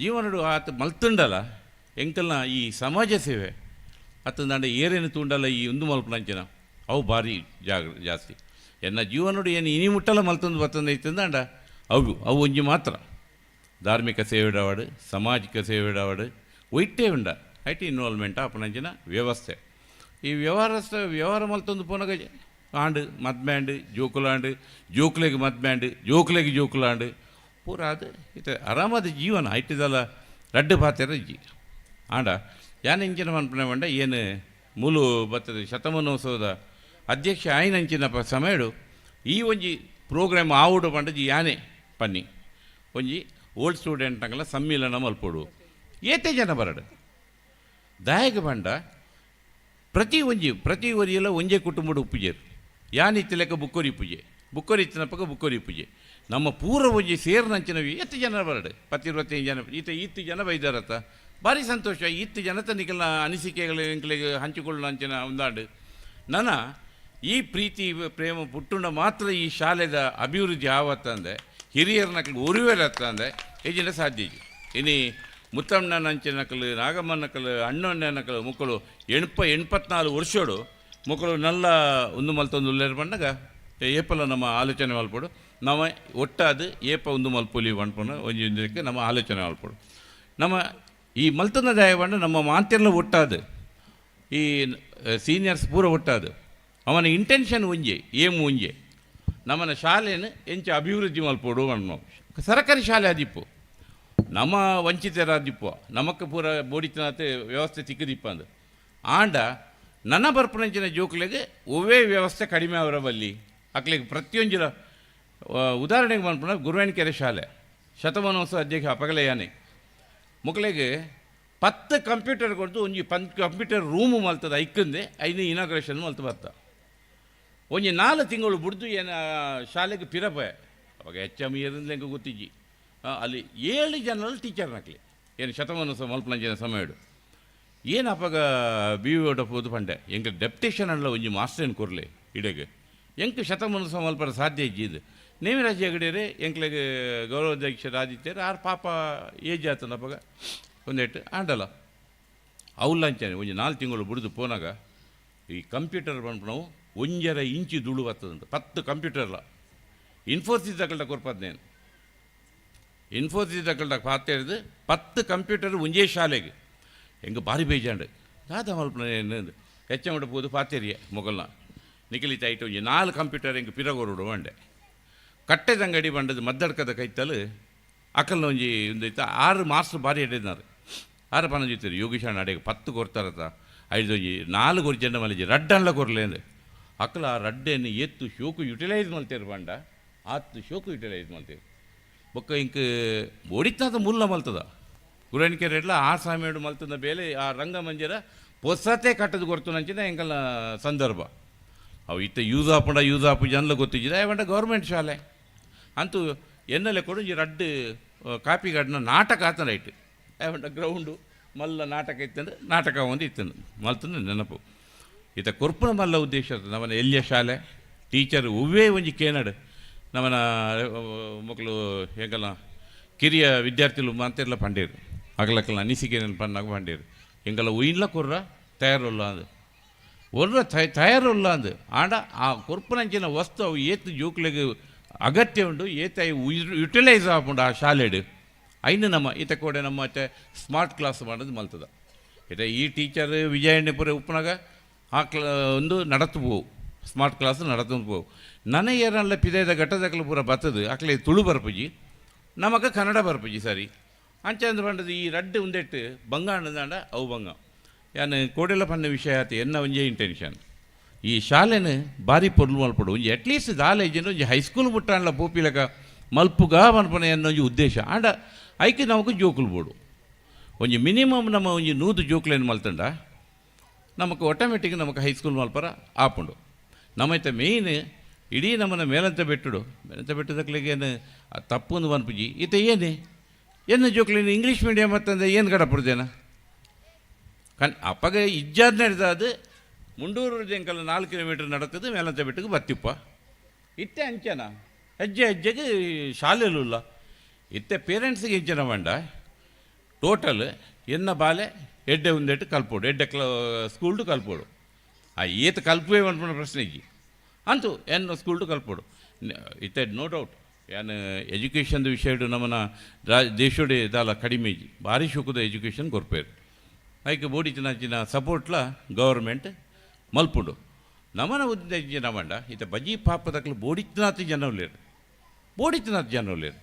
ಜೀವನಡು ಆತ ಮಲ್ತುಂಡಲ್ಲ ಎಂಕಲ್ನ ಈ ಸಮಾಜ ಸೇವೆ ಅತ್ತಂದಾಂಡ ಏರೇನು ತೂಂಡಲ್ಲ ಈ ಒಂದು ಮಲ್ಪನಂಚಿನ ಅವು ಭಾರಿ ಜಾಸ್ತಿ ಎನ್ನ ಜೀವನಡು ಏನು ಇನಿ ಮುಟ್ಟಲ್ಲ ಮಲ್ತೊಂದು ಬತ್ತಂದು ಐತಂದಾಂಡ ಅವು ಅವು ಒಂಜಿ ಮಾತ್ರ ಧಾರ್ಮಿಕ ಸೇವೆಡವಾಡು ಸಾಮಾಜಿಕ ಸೇವೆಡವಾಡು ಒಯ್ಟೇ ಉಂಡ IT involvement ಅಪನಂಚಿನ ವ್ಯವಸ್ಥೆ ಈ ವ್ಯವಹಾರ ಮಲ್ತೊಂದು ಪೋನಗ ಆಂಡು ಮದ್ಮ್ಯಾಂಡು ಜೋಕುಲಾಂಡು ಜೋಕುಲೆಗ್ ಮದ್ಮ್ಯಾಂಡು ಜೋಕುಲೆಗ್ ಜೋಕುಲಾಂಡು ಪೂರ ಅದು ಇತ್ತೆ ಆರಾಮದ ಜೀವನ ಐಟಿದಲ್ಲ ರಡ್ಡು ಪಾತೆರ ಇಜ್ಜಿ ಆಂಡ ಯಾನ್ ಇಂಚಿನ ಮನ್ಪುನೆ ಪಂಡ ಏನು ಮೂಲು ಬತ್ತದ ಶತಮಾನೋತ್ಸವದ ಅಧ್ಯಕ್ಷ ಆಯಿನಂಚಿನ ಸಮಯಡು ಈ ಒಂಜಿ ಪ್ರೋಗ್ರಾಮ್ ಆವುಡು ಪಂಡಜಿ ಯಾನೆ ಪನ್ನಿ ಒಂಜಿ ಓಲ್ಡ್ ಸ್ಟೂಡೆಂಟ್ ಅಂಗಲ ಸಮ್ಮಿಲನ ಮಲ್ಪೊಡು ಏತೆ ಜನ ಬರಡು ದಾಯಕ ಪಂಡ ಪ್ರತಿ ಒಂಜಿ ಪ್ರತಿ ಒರಿಯಲ ಒಂಜೇ ಕುಟುಂಬಡು ಉಪ್ಪುಜೇರು ಯಾನ್ ಇತ್ತಿಲೆಕ್ಕ ಬುಕ್ಕೊರಿ ಪೂಜೆ ಬುಕ್ಕೊರಿ ಇತ್ತಿನಪ್ಪಗ ಬುಕ್ಕೊರಿ ಪೂಜೆ ನಮ್ಮ ಪೂರ್ವ ಒಂಜಿ ಸೇರ್ನಂಚಿನವಿ ಎತ್ತು ಜನ ಬರಡು 10-25 ಜನ ಈತ ಇತ್ತು ಜನ ಬೈದಾರತ್ತ ಭಾರಿ ಸಂತೋಷ ಇತ್ತು ಜನ ತನಿಕೆಲ್ಲ ಅನಿಸಿಕೆಗಳು ಎಂಕ್ಲೆಗ್ ಹಂಚಿಕೊಳ್ಳಂಚಿನ ಒಂದಾಂಡು ನನ್ನ ಈ ಪ್ರೀತಿ ಪ್ರೇಮ ಪುಟ್ಟುಂಡ ಮಾತ್ರ ಈ ಶಾಲೆದ ಅಭಿವೃದ್ಧಿ ಆವತ್ತಂದೆ ಹಿರಿಯರ್ನಕ್ಲು ಒರಿವೆರತ್ತಂದೆ ಏಜಿನ ಸಾಧ್ಯ ಇಜ್ಜಿ ಇನಿ ಮುತ್ತಣ್ಣನಂಚಿನಕಲು ನಾಗಮ್ಮನಕಲು ಅಣ್ಣಣ್ಣನಕಲು ಮುಕ್ಕಳು 84 ವರ್ಷೋಡು ಮುಕ್ಕಳು ನಲ್ಲ ಒಂದು ಮಲ್ತೊಂದು ಉಲ್ಲೇರು ಪಂಡಗ ಏಪಲ ನಮ್ಮ ಆಲೋಚನೆ ಮಲ್ಪಡು. ನಮ ಒಟ್ಟಾದ ಏಪ ಒಂದು ಮಲ್ಪೊಲಿ ಪನ್ಪುನ ಒಂಜಿ ಒಂಜಕ್ಕೆ ನಮ್ಮ ಆಲೋಚನೆ ಮಲ್ಪೊಡು. ನಮ್ಮ ಈ ಮಲ್ತನ ದಾಯ ನಮ್ಮ ಮಾತೆಲ್ಲ ಒಟ್ಟಾದ ಈ ಸೀನಿಯರ್ಸ್ ಪೂರ ಒಟ್ಟಾದ ಅವನ ಇಂಟೆನ್ಷನ್ ಒಂಜೆ ಏಮ್ ಒಂಜೆ ನಮ್ಮನ ಶಾಲೆಯನ್ನು ಎಂಚ ಅಭಿವೃದ್ಧಿ ಮಲ್ಪೊಡು ಅನ್ನೋ. ಸರಕಾರಿ ಶಾಲೆ ಆದಿಪ್ಪು ನಮ್ಮ ವಂಚಿತರಾದಿಪ್ಪು ನಮಕ್ಕೆ ಪೂರ ಬೋಡಿತನಾತೆ ವ್ಯವಸ್ಥೆ ತಿಕ್ಕದಿಪ್ಪ ಅಂದು ಆಂಡ ನನ್ನ ಬರ್ಪುನಂಚಿನ ಜೋಕ್ಲೆಗ್ ಒವ್ವೇ ವ್ಯವಸ್ಥೆ ಕಡಿಮೆ ಅವರ ಬಲ್ಲಿ ಅಕ್ಲೆಗ್ ಪ್ರತಿಯೊಂಜಿಲ ಉದಾಹರಣೆಗೆ ಮನ್ಪುನ ಗುರುವಾಯನಕೆರೆ ಶಾಲೆ ಶತಮಾನೋತ್ಸವ ಅಧ್ಯಕ್ಷ ಅಪಗಲೆ ಯಾನೆ ಮೊಕ್ಲೆಗ್ 10 ಕಂಪ್ಯೂಟರ್ ಕೊಡ್ದು ಒಂಜಿ ಕಂಪ್ಯೂಟರ್ ರೂಮು ಮಲ್ತದ ಐಕ್ಕಂದೆ ಐನು ಇನಾಗ್ರೇಷನ್ ಮಲ್ತು ಬತ್ತ ಒಂಜಿ 4 ತಿಂಗಳು ಬುಡ್ದು ಏನ ಶಾಲೆಗೆ ಪಿರಪೆ ಅವಾಗ ಎಚ್ ಎಮ್ ಏರಿಂದ ಎಂಕ್ ಗೊತ್ತಿಜ್ಜಿ ಅಲ್ಲಿ 7 ಜನರಲ್ಲಿ ಟೀಚರ್ ನಕ್ಲಿ ಏನು ಶತಮಾನೋತ್ಸವ ಮಲ್ಪುನಂಚಿನ ಸಮಯಡು ಏನು ಅಪಗ ಬಿ ವಿ ಓಟ ಪೋದು ಪಂಡೆ ಎಂಕ್ ಡೆಪ್ಟೇಷನ್ ಅಲ್ಲ ಒಂಜಿ ಮಾಸ್ಟರ್ನ ಕೊರ್ಲೆ ಇಡೆಗ್ ಎಂಕ್ ಶತಮಾನೋತ್ಸವ ಮಲ್ಪರ ಸಾಧ್ಯ ಇಜ್ಜಿ ಇದು ನೇಮಿರಾಜ್ ಹೆಗಡೆರೆ ಎಂಕ್ಲೆಗ್ ಗೌರವಾಧ್ಯಕ್ಷರು ಆದಿತ್ಯರು ಆರ್ ಪಾಪ ಏಜ್ ಆತನ ಅಪಗ ಒಂದೆಟ್ಟು ಆಂಡಲ ಅವುಲ್ಲಂಚನೆ ಒಂಜಿ 4 ತಿಂಗಳು ಬುಡ್ದು ಪೋನಾಗ ಈ ಕಂಪ್ಯೂಟರ್ ಪನ್ಪುನವು 1.5 ಇಂಚು ದುಳು ಬರ್ತದಂತ 10 ಕಂಪ್ಯೂಟರ್ಲ ಇನ್ಫೋಸಿಸ್ ದಕಲ್ಡ ಕೊರ್ಪದ್ನೇನು ಇನ್ಫೋಸಿಸ್ ದಕಲ್ಡ ಪಾತೆರ್ದು 10 ಕಂಪ್ಯೂಟರ್ ಒಂಜೇ ಶಾಲೆಗೆ ಎಂಗೆ ಭಾರಿ ಬೇಜಾಂಡು ದಾದ ಮಲ್ಪುನ ಏನು ಹೆಚ್ಚ ಪೋದು ಪಾತೆರಿಯೆ ಮೊಗಲ್ನ ನಿಖಲಿತ ಐಟು ಒಂಜಿ 4 ಕಂಪ್ಯೂಟರ್ ಎಂಗೆ ಪಿರಗೊರುಡು ಬಂಡೆ ಕಟ್ಟೆದಂಗಡಿ ಬಂಡದ ಮದ್ದಡ್ಕದ ಕೈತಲು ಅಕಲ್ನ ಒಂಜಿ ಒಂದು ಇತ್ತ 6 ಮಾಸ್ಟರ್ ಭಾರಿ ಎಡೆದಿನಾರು 6 ಪನೊಂಜಿ ಇತ್ತಾರೆ ಯೋಗೀಶಣ್ಣ ಅಡೆಗೆ 10 ಕೊರ್ತಾರತ ಐದು ಒಂಜಿ 4 ಕೊರ್ಜಿ ಜನ ಮಲಜಿ ರಡ್ಡನ್ಲ ಕೊರ್ಲೇಂದು ಅಕಲ ಆ ರಡ್ಡೆಯನ್ನು ಎತ್ತು ಶೋಕು ಯುಟಿಲೈಸ್ ಮಲ್ತೇರು ಬಂಡ ಆತ್ತು ಶೋಕು ಯುಟಿಲೈಸ್ ಮಲ್ತೇರು ಬೊಕ್ಕ ಇಂಕ್ ಒಡಿತಾದ ಮುಲ್ಲ ಮಲ್ತದ ಗುರಣಿಕೆರೆ ಎಡ್ಲ ಆ ಸಾಮೇಡು ಮಲ್ತದ ಬೇಲೆ ಆ ರಂಗಮಂದಿರ ಪೊಸತೆ ಕಟ್ಟದು ಕೊರ್ತುನಂಚಿನ ಎಂಕಲ್ನ ಸಂದರ್ಭ ಅವು ಇತ್ತ ಯೂಸ್ ಆಪುಂಡ ಯೂಸ್ ಆಪು ಜನಲ ಗೊತ್ತಿದ್ದ ಬಂಡ ಗೌರ್ಮೆಂಟ್ ಶಾಲೆ ಅಂತೂ ಎನ್ನಲೆ ಕೊಡು ಈ ರಡ್ಡು ಕಾಪಿಗಾಡಿನ ನಾಟಕ ಆತನ ರೈಟ್ ಬಂಡ ಗ್ರೌಂಡು ಮಲ್ಲ ನಾಟಕ ಇತ್ತಂದ್ರೆ ನಾಟಕ ಒಂದು ಇತ್ತಂದು ಮಲ್ತಂದು ನೆನಪು ಈತ ಕೊರ್ಪುನ ಮಲ್ಲ ಉದ್ದೇಶ ನಮ್ಮನ ಎಲ್ಲಿಯ ಶಾಲೆ ಟೀಚರ್ ಒವ್ವೇ ಒಂಜಿ ಕೇನಡು ನಮ್ಮನ ಮಕ್ಕಳು ಹೇಗಲ್ಲ ಕಿರಿಯ ವಿದ್ಯಾರ್ಥಿಗಳು ಮಾತೆಲ್ಲ ಪಂಡೇರು ಅಗಲಕ್ಕಲ್ಲ ಅನಿಸಿಕೆ ಪನ್ನಾಗ ಪಂಡೇರು ಎಂಗಲ್ಲ ಒಯ್ನ್ಲ ಕೊರ್ರ ತಯಾರುಲ್ಲ ಅಂದು ಒರ್ರ ತಯಾರುಲ್ಲ ಅಂದು ಆಂಡ ಆ ಕೊರ್ಪುನಂಚಿನ ವಸ್ತು ಅವು ಏತು ಜೋಕ್ಲೆಗ್ ಅಗತ್ಯ ಉಂಡು ಏತ ಯುಟಿಲೈಸ್ ಆಪುಂಡು ಆ ಶಾಲೆಡು ಐನು ನಮ್ಮ ಈತ ಕೋಡೆ ನಮ್ಮ ಸ್ಮಾರ್ಟ್ ಕ್ಲಾಸ್ ಮಾಡೋದು ಮಲ್ತದ ಇತ ಈ ಟೀಚರ್ ವಿಜಯಣ್ಣಪುರ ಉಪ್ಪನಾಗ ಆ ಒಂದು ನಡತು ಪೋವು ಸ್ಮಾರ್ಟ್ ಕ್ಲಾಸ್ ನಡತು ಪೋವು ನನ ಏರಲ್ಲ ಪಿದೈದ ಘಟ್ಟದಕಲು ಪೂರ ಬತ್ತದು ಅಕ್ಲೆ ತುಳು ಬರ್ಪುಜಿ ನಮಗ ಕನ್ನಡ ಬರ್ಪುಜಿ ಸರಿ ಅಂಚಂದು ಪಂಡದು ಈ ರಡ್ಡು ಉಂದೆಟ್ಟು ಬಂಗ ಅಂಡದಾಂಡ ಅವು ಬಂಗ ಯಾನ್ ಕೋಡೆಲ ಪನ್ನ ವಿಷಯ ಆತು ಎನ್ನ ಒಂಜೇ ಇಂಟೆನ್ಷನ್ ಈ ಶಾಲೆನ ಭಾರಿ ಪೊರ್ಲು ಮಲ್ಪಡು ಒಂಜಿ ಅಟ್ಲೀಸ್ಟ್ ದಾಲೇಜಿನ ಒಂಜಿ ಹೈಸ್ಕೂಲ್ ಮುಟ್ಟಾಂಡ್ಲ ಪೋಪಿಲಕ ಮಲ್ಪುಗ ಮನ್ಪುನ ಎನ್ನ ಒಂಜಿ ಉದ್ದೇಶ ಆಂಡ ಐಕೆ ನಮಕ್ ಜೋಕುಲು ಬೋಡು ಒಂಜಿ ಮಿನಿಮಮ್ ನಮ್ಮ ಒಂಜಿ 100 ಜೋಕುಲೇನು ಮಲ್ತಂಡ ನಮಕ್ ಆಟೋಮೆಟಿಕ್ ನಮಕ್ ಹೈಸ್ಕೂಲ್ ಮಲ್ಪರ ಆಪುಂಡು ನಮ್ಮೈತ ಮೇಯ್ನ್ ಇಡೀ ನಮ್ಮನ್ನ ಮೇಲಂತ ಬೆಟ್ಟುಡು ಮೇಲಂತ ಬೆಟ್ಟದಕ್ಲಿಗೇನು ತಪ್ಪು ಮನ್ಪುಜಿ ಈತ ಏನೇ ಏನು ಜೋಕ್ಲೇನು ಇಂಗ್ಲೀಷ್ ಮೀಡಿಯಮ್ ಮತ್ತಂದ್ರೆ ಏನು ಕಡಪುಡ್ದೇನ ಕಣ್ ಅಪ್ಪಗ ಇಜ್ಜಾದ್ ನಡೆದಾದ ಮುಂಡೂರು ಜಂಕಲ್ 4 ಕಿಲೋಮೀಟರ್ ನಡತದೆ ಮೇಲಂತ ಬೆಟ್ಟಕ್ಕೆ ಬತ್ತಿಪ್ಪ ಇತ್ತೆ ಅಂಚನ ಹೆಜ್ಜೆ ಹೆಜ್ಜೆಗೆ ಶಾಲೆಲುಲ್ಲ ಇತ್ತೆ ಪೇರೆಂಟ್ಸಿಗೆ ಎಂಚನ ಬಂಡ ಟೋಟಲ್ ಎನ್ನ ಬಾಲೆ ಎಡ್ಡೆ ಒಂದೆಟ್ಟು ಕಲ್ಪೋಡು ಎಡ್ಡೆ ಸ್ಕೂಲ್ಡು ಕಲ್ಪೋಡು ಆ ಏತ ಕಲ್ಪುವೆ ಅನ್ಪುನ ಪ್ರಶ್ನೆ ಇಜ್ಜಿ ಅಂತೂ ಎನ್ನ ಸ್ಕೂಲ್ಡು ಕಲ್ಪೋಡು ಇತ್ತೆ ನೋ ಡೌಟ್ ಯಾನ್ ಎಜುಕೇಷನ್ದ ವಿಷಯಡು ನಮ್ಮನ ದೇಶೋಡೆ ದಾಲ ಕಡಿಮೆ ಇಜ್ಜಿ ಭಾರಿ ಶುಕದ ಎಜುಕೇಷನ್ ಕೊರ್ಪೇರು ಐಕ್ ಬೋಡಿಚಿನ ಸಪೋರ್ಟ್ಲ ಗೌರ್ಮೆಂಟ್ ಮಲ್ಪುಂಡು ನಮನ ಉದ್ದೇಶ ನಮಂಡ ಇತ್ತ ಬಜಿ ಪಾಪದಕ್ಲು ಬೋಡಿತ್ನಾಥ ಜನವುಲೇರು ಬೋಡಿತ್ನಾಥ ಜನವುಲೇರು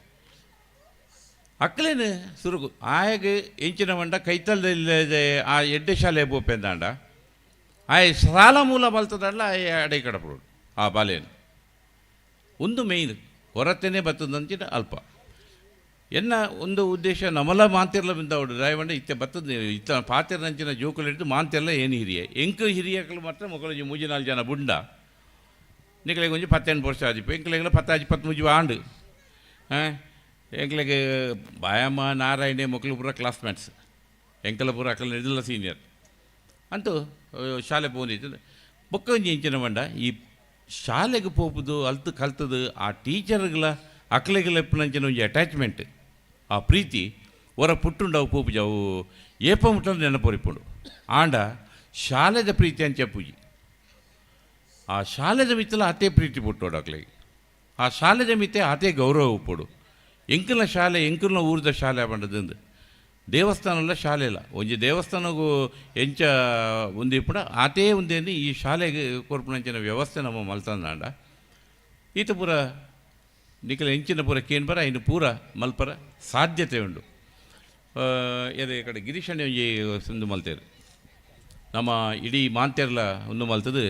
ಅಕ್ಲೇನು ಸುರುಗು ಆಯಗ ಎಂಚಿನ ಮಂಡ ಕೈತಲ್ದ ಆ ಎಡ್ಡೆ ಶಾಲೆ ಬೋಪೆಂದಾಂಡ ಆಯ್ ಸಾಲ ಮೂಲ ಬಲ್ತದಲ್ಲ ಆಯ್ ಅಡೆ ಕಡಪಡು ಆ ಬಾಲೇನು ಒಂದು ಮೇಯ್ನ್ ಕೊರತೆನೇ ಬತ್ತದಂಚಿನ ಅಲ್ಪ ಎನ್ನ ಒಂದು ಉದ್ದೇಶ ನಮಲ ಮಾಂತಿರ್ಲ ಬಿಂದವಡು ರಾಯವಂಡ ಇತ್ತೆ ಬತ್ತದ ಇತ್ತ ಪಾತಿರ್ನಂಚಿನ ಜೋಕುಲು ಹಿಡಿದು ಮಾಂತಿರ್ಲ ಏನು ಹಿರಿಯ ಎಂಕ್ ಹಿರಿಯಕಲು ಮಾತ್ರ ಮೊಕಲು ಮೂಜಿ 4 ಜನ ಬುಂಡ ನಿಕಲೆಗೆ ಒಂಜಿ 18 ವರ್ಷ ಆದಿಪ್ಪ ಎಂಕ್ಲೆಗ್ಲ 10 23 ಆಂಡು ಎಂಕ್ಲೆಗ್ ಬಾಯಮ್ಮ ನಾರಾಯಣೆ ಮೊಕಲು ಪೂರ ಕ್ಲಾಸ್ಮೇಟ್ಸ್ ಎಂಕಲ ಪೂರ ಅಕಲ ಇದೆಲ್ಲ ಸೀನಿಯರ್ ಅಂತೂ ಶಾಲೆ ಪೋಂದಿತ್ತು ಬೊಕ್ಕ ಒಂಜಿ ಎಂಚಿನ ಬಂಡ ಈ ಶಾಲೆಗೆ ಪೋಪುದು ಅಲ್ತು ಕಲ್ತದು ಆ ಟೀಚರ್ಗಳ ಅಕ್ಲೆಗಳ ಎಪ್ಪುನಂಚಿನ ಒಂಜಿ ಅಟ್ಯಾಚ್ಮೆಂಟ್ ಆ ಪ್ರೀತಿ ಹೊರ ಪುಟ್ಟುಂಡವು ಪೋಪುಜಿ ಅವು ಏಪ ಮುಟ್ಟಲು ನೆನಪೊರಿಪುಂಡು ಆಂಡ ಶಾಲೆದ ಪ್ರೀತಿ ಅಂಚೆ ಪೂಜಿ ಆ ಶಾಲೆದ ಮಿತ್ತಲ ಅತೇ ಪ್ರೀತಿ ಪುಟ್ಟೋಡು ಅಕ್ಲೆಗೆ. ಆ ಶಾಲೆದ ಮಿತ್ತೆ ಆತೇ ಗೌರವ ಉಪ್ಪೊಡು. ಎಂಕಲ್ನ ಶಾಲೆ ಎಂಕಲ್ನ ಊರ್ದ ಶಾಲೆ ಪಂಡದಂದು ದೇವಸ್ಥಾನಲ್ಲ ಶಾಲೆ ಇಲ್ಲ. ಒಂಜಿ ದೇವಸ್ಥಾನಗೂ ಎಂಚ ಒಂದು ಇಪ್ಪಡ ಆತೇ ಒಂದೇನು ಈ ಶಾಲೆಗೆ ಕೊರ್ಪುನಂಚಿನ ವ್ಯವಸ್ಥೆ ನಮ್ಮ ಮಲ್ತಂದಾಂಡ ಈತ ಪೂರ ನಿಕಲ ಎಂಚಿನ ಪೂರ ಕೇನ್ ಬರ ಇನ್ನು ಪೂರ ಮಲ್ಪರ ಸಾಧ್ಯತೆ ಉಂಡು. ಎದೆ ಕಡೆ ಗಿರೀಶಣ್ಣ ಒಂಜಿ ಒಂದು ಮಲ್ತೇರು ನಮ್ಮ ಇಡೀ ಮಾಂತೆರ್ಲ ಒಂದು ಮಲ್ತದು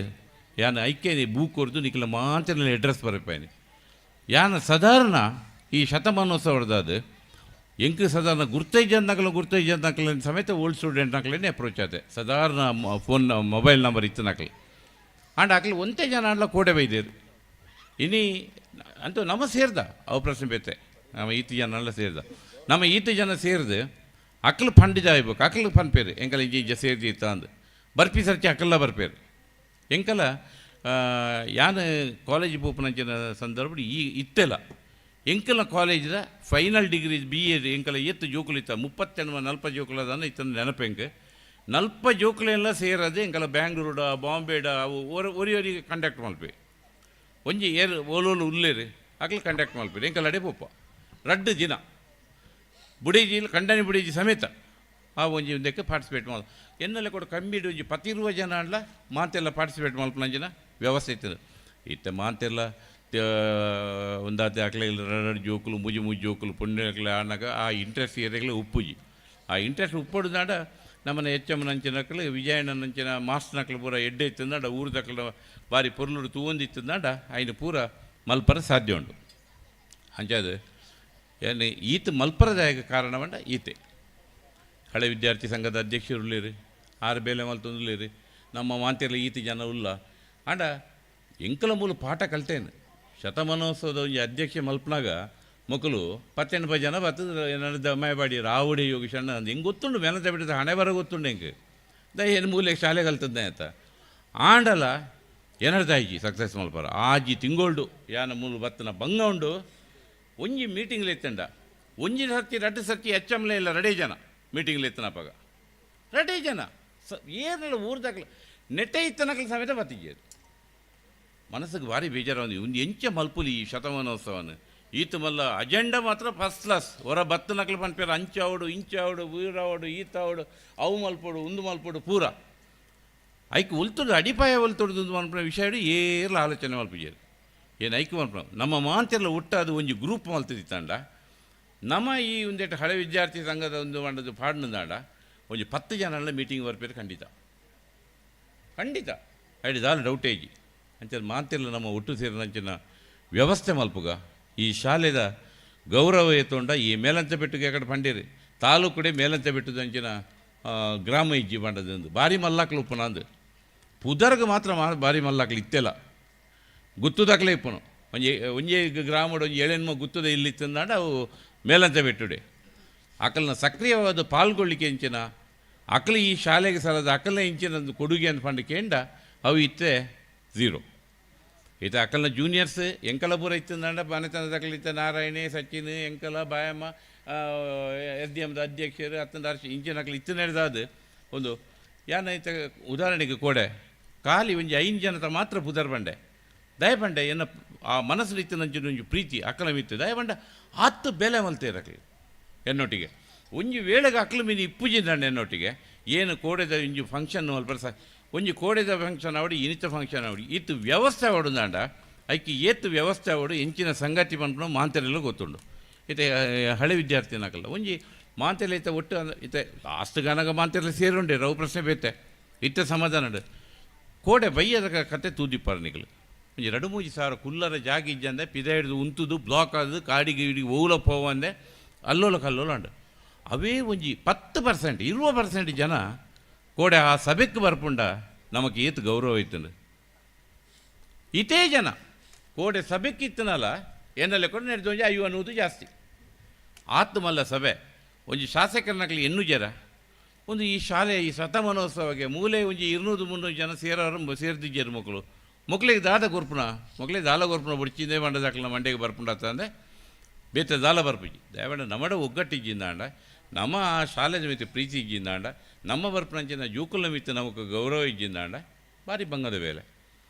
ಯಾನ್ ಐಕೆ ಬೂಕ್ ಕೊರ್ದು ನಿಕಲ ಮಾಂತೆರ್ಲ ಅಡ್ರೆಸ್ ಬರಪಾಯನಿ. ಯಾನ ಸಾಧಾರಣ ಈ ಶತಮಾನೋತ್ಸವದ ಎಂಕ್ ಸಾಧಾರಣ ಗುರ್ತೈಜನ್ನಕಲ ಗುರ್ತೈಜನ್ನಕಲ ಸಮೇತ ಓಲ್ಡ್ ಸ್ಟೂಡೆಂಟ್ ನಕಲೇನೆ ಅಪ್ರೋಚ್ ಆತೆ ಸಾಧಾರಣ ಫೋನ್ ಮೊಬೈಲ್ ನಂಬರ್ ಇತ್ತು ನಕಲು ಆಂಡ್ ಅಕ್ಲು ಒಂತೆ ಜನ ಆಂಡ್ಲ ಕೋಡೆ ಬೈದೇರು ಇನಿ ಅಂತೂ ನಮ್ಮ ಸೇರ್ದ ಅವು ಪ್ರಶ್ನೆ ಬೇತೆ ನಮ್ಮ ಈತ ಜನ ಎಲ್ಲ ಸೇರ್ದ ನಮ್ಮ ಈತ ಜನ ಸೇರ್ದು ಅಕ್ಲು ಫಂಡ್ ಜಾಯ್ಬೇಕು ಅಕ್ಲು ಪನ್ಪೇರು ಎಂಕಲ ಇಂಜ ಇಂಜ ಸೇರ್ದಿ ಇತ್ತ ಅಂದು ಬರ್ಪಿ ಸರ್ಚಿ ಅಕಲ್ಲ ಬರ್ಪೇರು ಎಂಕಲ ಯಾನ್ ಕಾಲೇಜ್ ಪೋಪುನಂಚಿನ ಸಂದರ್ಭ ಈ ಇತ್ತೆಲ್ಲ ಎಂಕಲ್ನ ಕಾಲೇಜ್ದ ಫೈನಲ್ ಡಿಗ್ರಿ ಬಿ ಎ ಎಂಕಲ ಎತ್ತು ಜೋಕುಲು ಇತ್ತ 38 40 ಜೋಕುಲದಾನ ಇತ್ತ ನೆನಪೆಂಕ್ 40 ಜೋಕುಲೆಲ್ಲ ಸೇರದೆ ಎಂಕಲ ಬ್ಯಾಂಗ್ಳೂರುಡ ಬಾಂಬೆಡ ಅವು ಒರಿ ಒರಿ ಕಂಡಕ್ಟ್ ಮಲ್ಪೆ ಒಂಜಿ ಏರ್ ಓಲೋಲು ಉಲ್ಲೇರು ಅಕ್ಲು ಕಂಡಕ್ಟ್ ಮಲ್ಪೆ ಎಂಕಲ ಅಡೆ ಪೋಪ ರಡ್ಡು ದಿನ ಬುಡೇಜಿ ಕಂಡನಿ ಬುಡೇಜಿ ಸಮೇತ ಆ ಒಂಜಿ ಒಂದಕ್ಕೆ ಪಾರ್ಟಿಸಿಪೇಟ್ ಮಾಲ್ ಎನ್ನೆಲ್ಲ ಕೂಡ ಕಮ್ಮಿಡು ಒಂಜಿ 10 ಜನ ಅಲ್ಲ ಮಾತೆಲ್ಲ ಪಾರ್ಟಿಸಿಪೇಟ್ ಮಲ್ಪನಂಚಿನ ವ್ಯವಸ್ಥೆ ಇತ್ತು ಇತ್ತ ಮಾತೆಲ್ಲ ಒಂದಾತೆ ಅಕ್ಲೆ ಎರಡು ಜೋಕುಲು ಮುಜಿ ಮುಜಿ ಜೋಕುಲು ಪುಣ್ಯಕ್ಲೆ ಆನಾಗ ಆ ಇಂಟ್ರೆಸ್ಟ್ ಏರಿಯಾಗಲೇ ಉಪ್ಪುಜಿ ಆ ಇಂಟ್ರೆಸ್ಟ್ ಉಪ್ಪೊಡು ನಮ್ಮನೆ ಎಚ್ ಎಮ್ ನಂಚಿನಕ್ಲು ವಿಜಯಣ್ಣನಂಚಿನ ಮಾಸ್ಟರ್ನಕ್ಲು ಪೂರ ಎಡ್ಡೆ ಇತ್ತಂದಾಡ ಊರ್ದಕ್ಲು ಬಾರಿ ಪೊರ್ಲುಡು ತೂವೊಂದಿತ್ತಂದಾಡ ಐನು ಪೂರ ಮಲ್ಪರ ಸಾಧ್ಯ ಉಂಡು. ಅಂಚಾದ ಏನು ಈತ ಮಲ್ಪರದಾಯಕ ಕಾರಣವಂಡ ಈತೆ ಹಳೆ ವಿದ್ಯಾರ್ಥಿ ಸಂಘದ ಅಧ್ಯಕ್ಷರು ಆರು ಬೇಲೆ ಮಲ್ತೊಂದುಲ್ಲೇರು ನಮ್ಮ ಮಾಂತಿರ್ಲ ಈತ ಜನ ಉಲ್ಲ ಆಂಡ ಎಂಕಲ ಮೂಲ ಪಾಠ ಕಲ್ತೇನೆ. ಶತಮಾನೋತ್ಸವದ ಒಂಜಿ ಅಧ್ಯಕ್ಷ ಮಲ್ಪನಾಗ ಮೊಕಲು 18 ಜನ ಬರ್ತದೆ ನಡೆದ ಅಮ್ಮಾಯಿಬಾಡಿ ರಾವುಡಿ ಯೋಗೀಶಣ್ಣ ಅಂದ್ ಹೆಂಗೆ ಗೊತ್ತುಂಡು ಮೇಲಂತ ಬಿಟ್ಟಿದ್ದ ಹಣೆ ಬರ ಗೊತ್ತುಂಡು ಹೆಂಗೆ the ಏನು ಮೂಲೆ ಶಾಲೆ ಕಲ್ತದ್ದೆ ಅಂತ ಆಂಡಲ ಏನರ್ಥ ಸಕ್ಸಸ್ ಮಲ್ಪರ ಆಜಿ ತಿಂಗೋಲ್ಡು ಯಾನ ಮೂಲು ಬತ್ತನ ಬಂಗ ಉಂಡು ಒಂಜಿ ಮೀಟಿಂಗ್ಲಿ ಎತ್ತಂಡ ಒಂಜಿ ಸರ್ತಿ ರಡ್ಡು ಸರ್ತಿ ಎಚ್ಚಮ್ಲೆ ಇಲ್ಲ ರೆಡಿ ಜನ ಮೀಟಿಂಗ್ಲಿ ಎತ್ತನಪ್ಪಾಗ ರೆಡಿ ಜನ ಸ ಏನಿಲ್ಲ ಊರ್ದಾಕ್ಲ ನೆಟ್ಟೆ ಇತ್ತನಕ್ಲ ಸಮೇತ ಬತ್ತಿದ್ದೆ ಮನಸ್ಸಿಗೆ ಭಾರಿ ಬೇಜಾರು ಒಂದು ಎಂಚ ಮಲ್ಪುಲಿ ಈ ಶತಮಾನೋತ್ಸವನ ಈತ ಮಲ್ಲ ಅಜೆಂಡಾ ಮಾತ್ರ ಫಸ್ಟ್ ಕ್ಲಾಸ್ ಹೊರ ಬತ್ತ ನಕಲು ಪನ್ಪೇರು ಅಂಚಾವಡು ಇಂಚಾವಡು ವೀರಾವಡು ಈತಾವಡು ಅವು ಮಲ್ಪಡು ಉಂದು ಮಲ್ಪಡು ಪೂರ ಐಕ್ ಉಲ್ತುಡು ಅಡಿಪಾಯ ಉಲ್ತುಡು ಮನ್ಪುನ ವಿಷಯ ಏರ್ಲ ಆಲೋಚನೆ ಮಲ್ಪುಜೇರು ಏನು ಐಕ್ ಮಲ್ಪು ನಮ್ಮ ಮಾಂತೆಲ್ಲ ಒಟ್ಟಾದ ಒಂಜಿ ಗ್ರೂಪ್ ಮಲ್ತದಿತ್ತಂಡ ನಮ್ಮ ಈ ಒಂದೆಟ್ಟು ಹಳೆ ವಿದ್ಯಾರ್ಥಿ ಸಂಘದ ಒಂದು ಮಂಡದ ಪಾಡ್ನದಾಂಡ ಒಂಜಿ 10 ಜನ ಎಲ್ಲ ಮೀಟಿಂಗ್ ಬರ್ಪೇರು ಖಂಡಿತ ಖಂಡಿತ ಐಡಿ ದಾಲ್ ಡೌಟೇಜಿ ಅಂಚ ಮಾಂತೆಲ್ಲ ನಮ್ಮ ಒಟ್ಟು ಸೇರಿದಂಚಿನ ವ್ಯವಸ್ಥೆ ಮಲ್ಪುಗ ಈ ಶಾಲೆದ ಗೌರವ ಎತ್ತೊಂಡ ಈ ಮೇಲಂತ ಬೆಟ್ಟುಗೆ ಕಡೆ ಪಂಡೇರಿ ತಾಲೂಕುಡೆ ಮೇಲಂತ ಬೆಟ್ಟದಂಚಿನ ಗ್ರಾಮ ಇಜ್ಜಿ ಪಂಡದಂದು ಭಾರಿ ಮಲ್ಲಾಕ್ಲು ಉಪ್ಪುನಂದು ಪುದರ್ಗ್ ಮಾತ್ರ ಭಾರಿ ಮಲ್ಲಾಕ್ಲು ಇತ್ತೆಲ್ಲ ಗುತ್ತುದಾಕ್ಲೇ ಇಪ್ಪನು ಒಂಜಿ ಒಂಜೇ ಗ್ರಾಮಡು ಒಂಜಿ ಏಳೆನ್ಮ ಗುತ್ತದ ಇಲ್ಲಿ ಇತ್ತಂದಾಂಡ ಅವು ಮೇಲಂತ ಬೆಟ್ಟುಡೆ ಅಕಲ್ನ ಸಕ್ರಿಯವಾದ ಪಾಲ್ಗೊಳ್ಳಿಕೆ ಇಂಚಿನ ಅಕಲು ಈ ಶಾಲೆಗೆ ಸಲದ ಅಕಲ್ನ ಇಂಚಿನ ಕೊಡುಗೆ ಅಂತ ಪಂಡ ಕೇಂಡ ಅವು ಇತ್ತೆ ಝೀರೋ. ಈತ ಅಕಲ್ನ ಜೂನಿಯರ್ಸ್ ಎಂಕಲ ಪೂರ ಇತ್ತಂದಾಂಡ ಬಾನೆತನದ ಇತ್ತ ನಾರಾಯಣೆ ಸಚಿನ್ ಎಂಕಲ ಬಾಯಮ್ಮ ಎಸ್ ಡಿ ಎಮ್ದ ಅಧ್ಯಕ್ಷರು ಅತ್ತಂದ ಅರ್ಶಿ ಇಂಚಿನ ಅಕಲ್ ಇತ್ತು ನಡೆದಾದ ಒಂದು ಯಾನ ಈತ ಉದಾಹರಣೆಗೆ ಕೋಡೆ ಖಾಲಿ ಒಂಜಿ 5 ಜನತ ಮಾತ್ರ ಪುದರ್ ಬಂಡೆ ದಯಪಂಡೆ ಎನ್ನ ಆ ಮನಸ್ಸು ಇತ್ತಿನಂಚಿನ ಒಂಜಿ ಪ್ರೀತಿ ಅಕಲ ಮಿತ್ತು ದಯಪಂಡ ಆತ್ತು ಬೆಲೆ ಮಲ್ತೇರು ಅಕಲು ಎನ್ನೊಟ್ಟಿಗೆ ಒಂಜಿ ವೇಳೆಗೆ ಅಕ್ಲು ಮೀನು ಇಪ್ಪುಜಿಂದಂಡ ಎನ್ನೊಟ್ಟಿಗೆ ಏನು ಕೋಡೆದ ಒಂಜಿ ಫಂಕ್ಷನ್ ಅಲ್ಪ ಸ ಒಂಜಿ ಕೋಡೆದ ಫಂಕ್ಷನ್ ಅವಡಿ ಇನಿತ ಫಂಕ್ಷನ್ ಅವಡಿ ಇತ್ತು ವ್ಯವಸ್ಥೆ ಅವಡುಂದಾಂಡ ಐಕಿ ಏತ್ತು ವ್ಯವಸ್ಥೆ ಅವಡು ಎಂಚಿನ ಸಂಗತಿ ಪನ್ಪುನ ಮಾಂತೆರೆಲ್ಲ ಗೊತ್ತುಂಡು ಇತ್ತೆ ಹಳೆ ವಿದ್ಯಾರ್ಥಿನಕಲ್ಲ ಒಂಜಿ ಮಾಂತೆಲ್ಲ ಇತ್ತ ಒಟ್ಟು ಇತ್ತೆ ಆಸ್ತು ಗನಗ ಮಾಂತೆಲ್ಲ ಸೇರುಂಡೆ ರವು ಪ್ರಶ್ನೆ ಬೇತೆ ಇತ್ತೆ ಸಮಾಧಾನ ಕೋಡೆ ಬಯ್ಯದ ಕತೆ ತೂದಿಪ್ಪಾರ ನಿಕಲು ಒಂಜಿ 2-3 ಸಾವಿರ ಕುಲ್ಲರ ಜಾಗ ಇಜ್ಜಂದೆ ಪಿದ ಹಿಡಿದು ಉಂತುದು ಬ್ಲಾಕ್ ಆದದು ಕಾಡಿಗೆ ಇಡಿ ಓಲ ಪೋವಂದೆ ಅಲ್ಲೋಲ ಕಲ್ಲೋಲ ಅಂಡು ಅವೇ ಒಂಜಿ 10% 20% ಜನ ಕೋಡೆ ಆ ಸಭೆಗೆ ಬರ್ಪುಂಡ ನಮಗೆ ಏತು ಗೌರವ ಇತ್ತಂದು ಇತೇ ಜನ ಕೋಡೆ ಸಭೆಗೆ ಇತ್ತನಲ್ಲ ಏನೆಲ್ಲ ಕೂಡ ನಡೆದು ಒಂಜಿ 50 ಅನ್ನೋದು ಜಾಸ್ತಿ ಆತ್ಮಲ್ಲ ಸಭೆ ಒಂಜಿ ಶಾಸಕರನ್ನಾಗಲಿ ಎನ್ನು ಜರ ಒಂದು ಈ ಶಾಲೆ ಈ ಶತಮಾನೋತ್ಸವಕ್ಕೆ ಮೂಲೆ ಒಂಜಿ 200-300 ಜನ ಸೇರೋರು ಸೇರ್ದಿಜ್ಜರು ಮಕ್ಕಳು ಮಕ್ಕಳಿಗೆ ದಾದ ಕೊರ್ಪುನ ಮಕ್ಕಳಿಗೆ ದಾಲ ಕೊರ್ಪುನ ಬುಡ್ಚಿಂದೇ ಮಂಡದಾಕಲ ಮಂಡೆಗೆ ಬರ್ಪುಂಡತ್ತಂದೆ ಬೇತೆ ದಾಲ ಬರ್ಪುಜಿ ದಯವಂಡ ನಮ್ಮಡ ಒಗ್ಗಟ್ಟಿಜ್ಜಿಂದಾಂಡ ನಮ್ಮ ಆ ಶಾಲೆ ಮಿತ್ತು ಪ್ರೀತಿ ಇಜ್ಜಿಂದಾಂಡ ನಮ್ಮ ಬರ್ಪುನಂಚಿನ ಜೂಕುಲ ಮಿತ್ತು ನಮಕ್ ಗೌರವ ಇಜ್ಜಿಂದಾಂಡ ಭಾರಿ ಬಂಗದ ಬೇಲೆ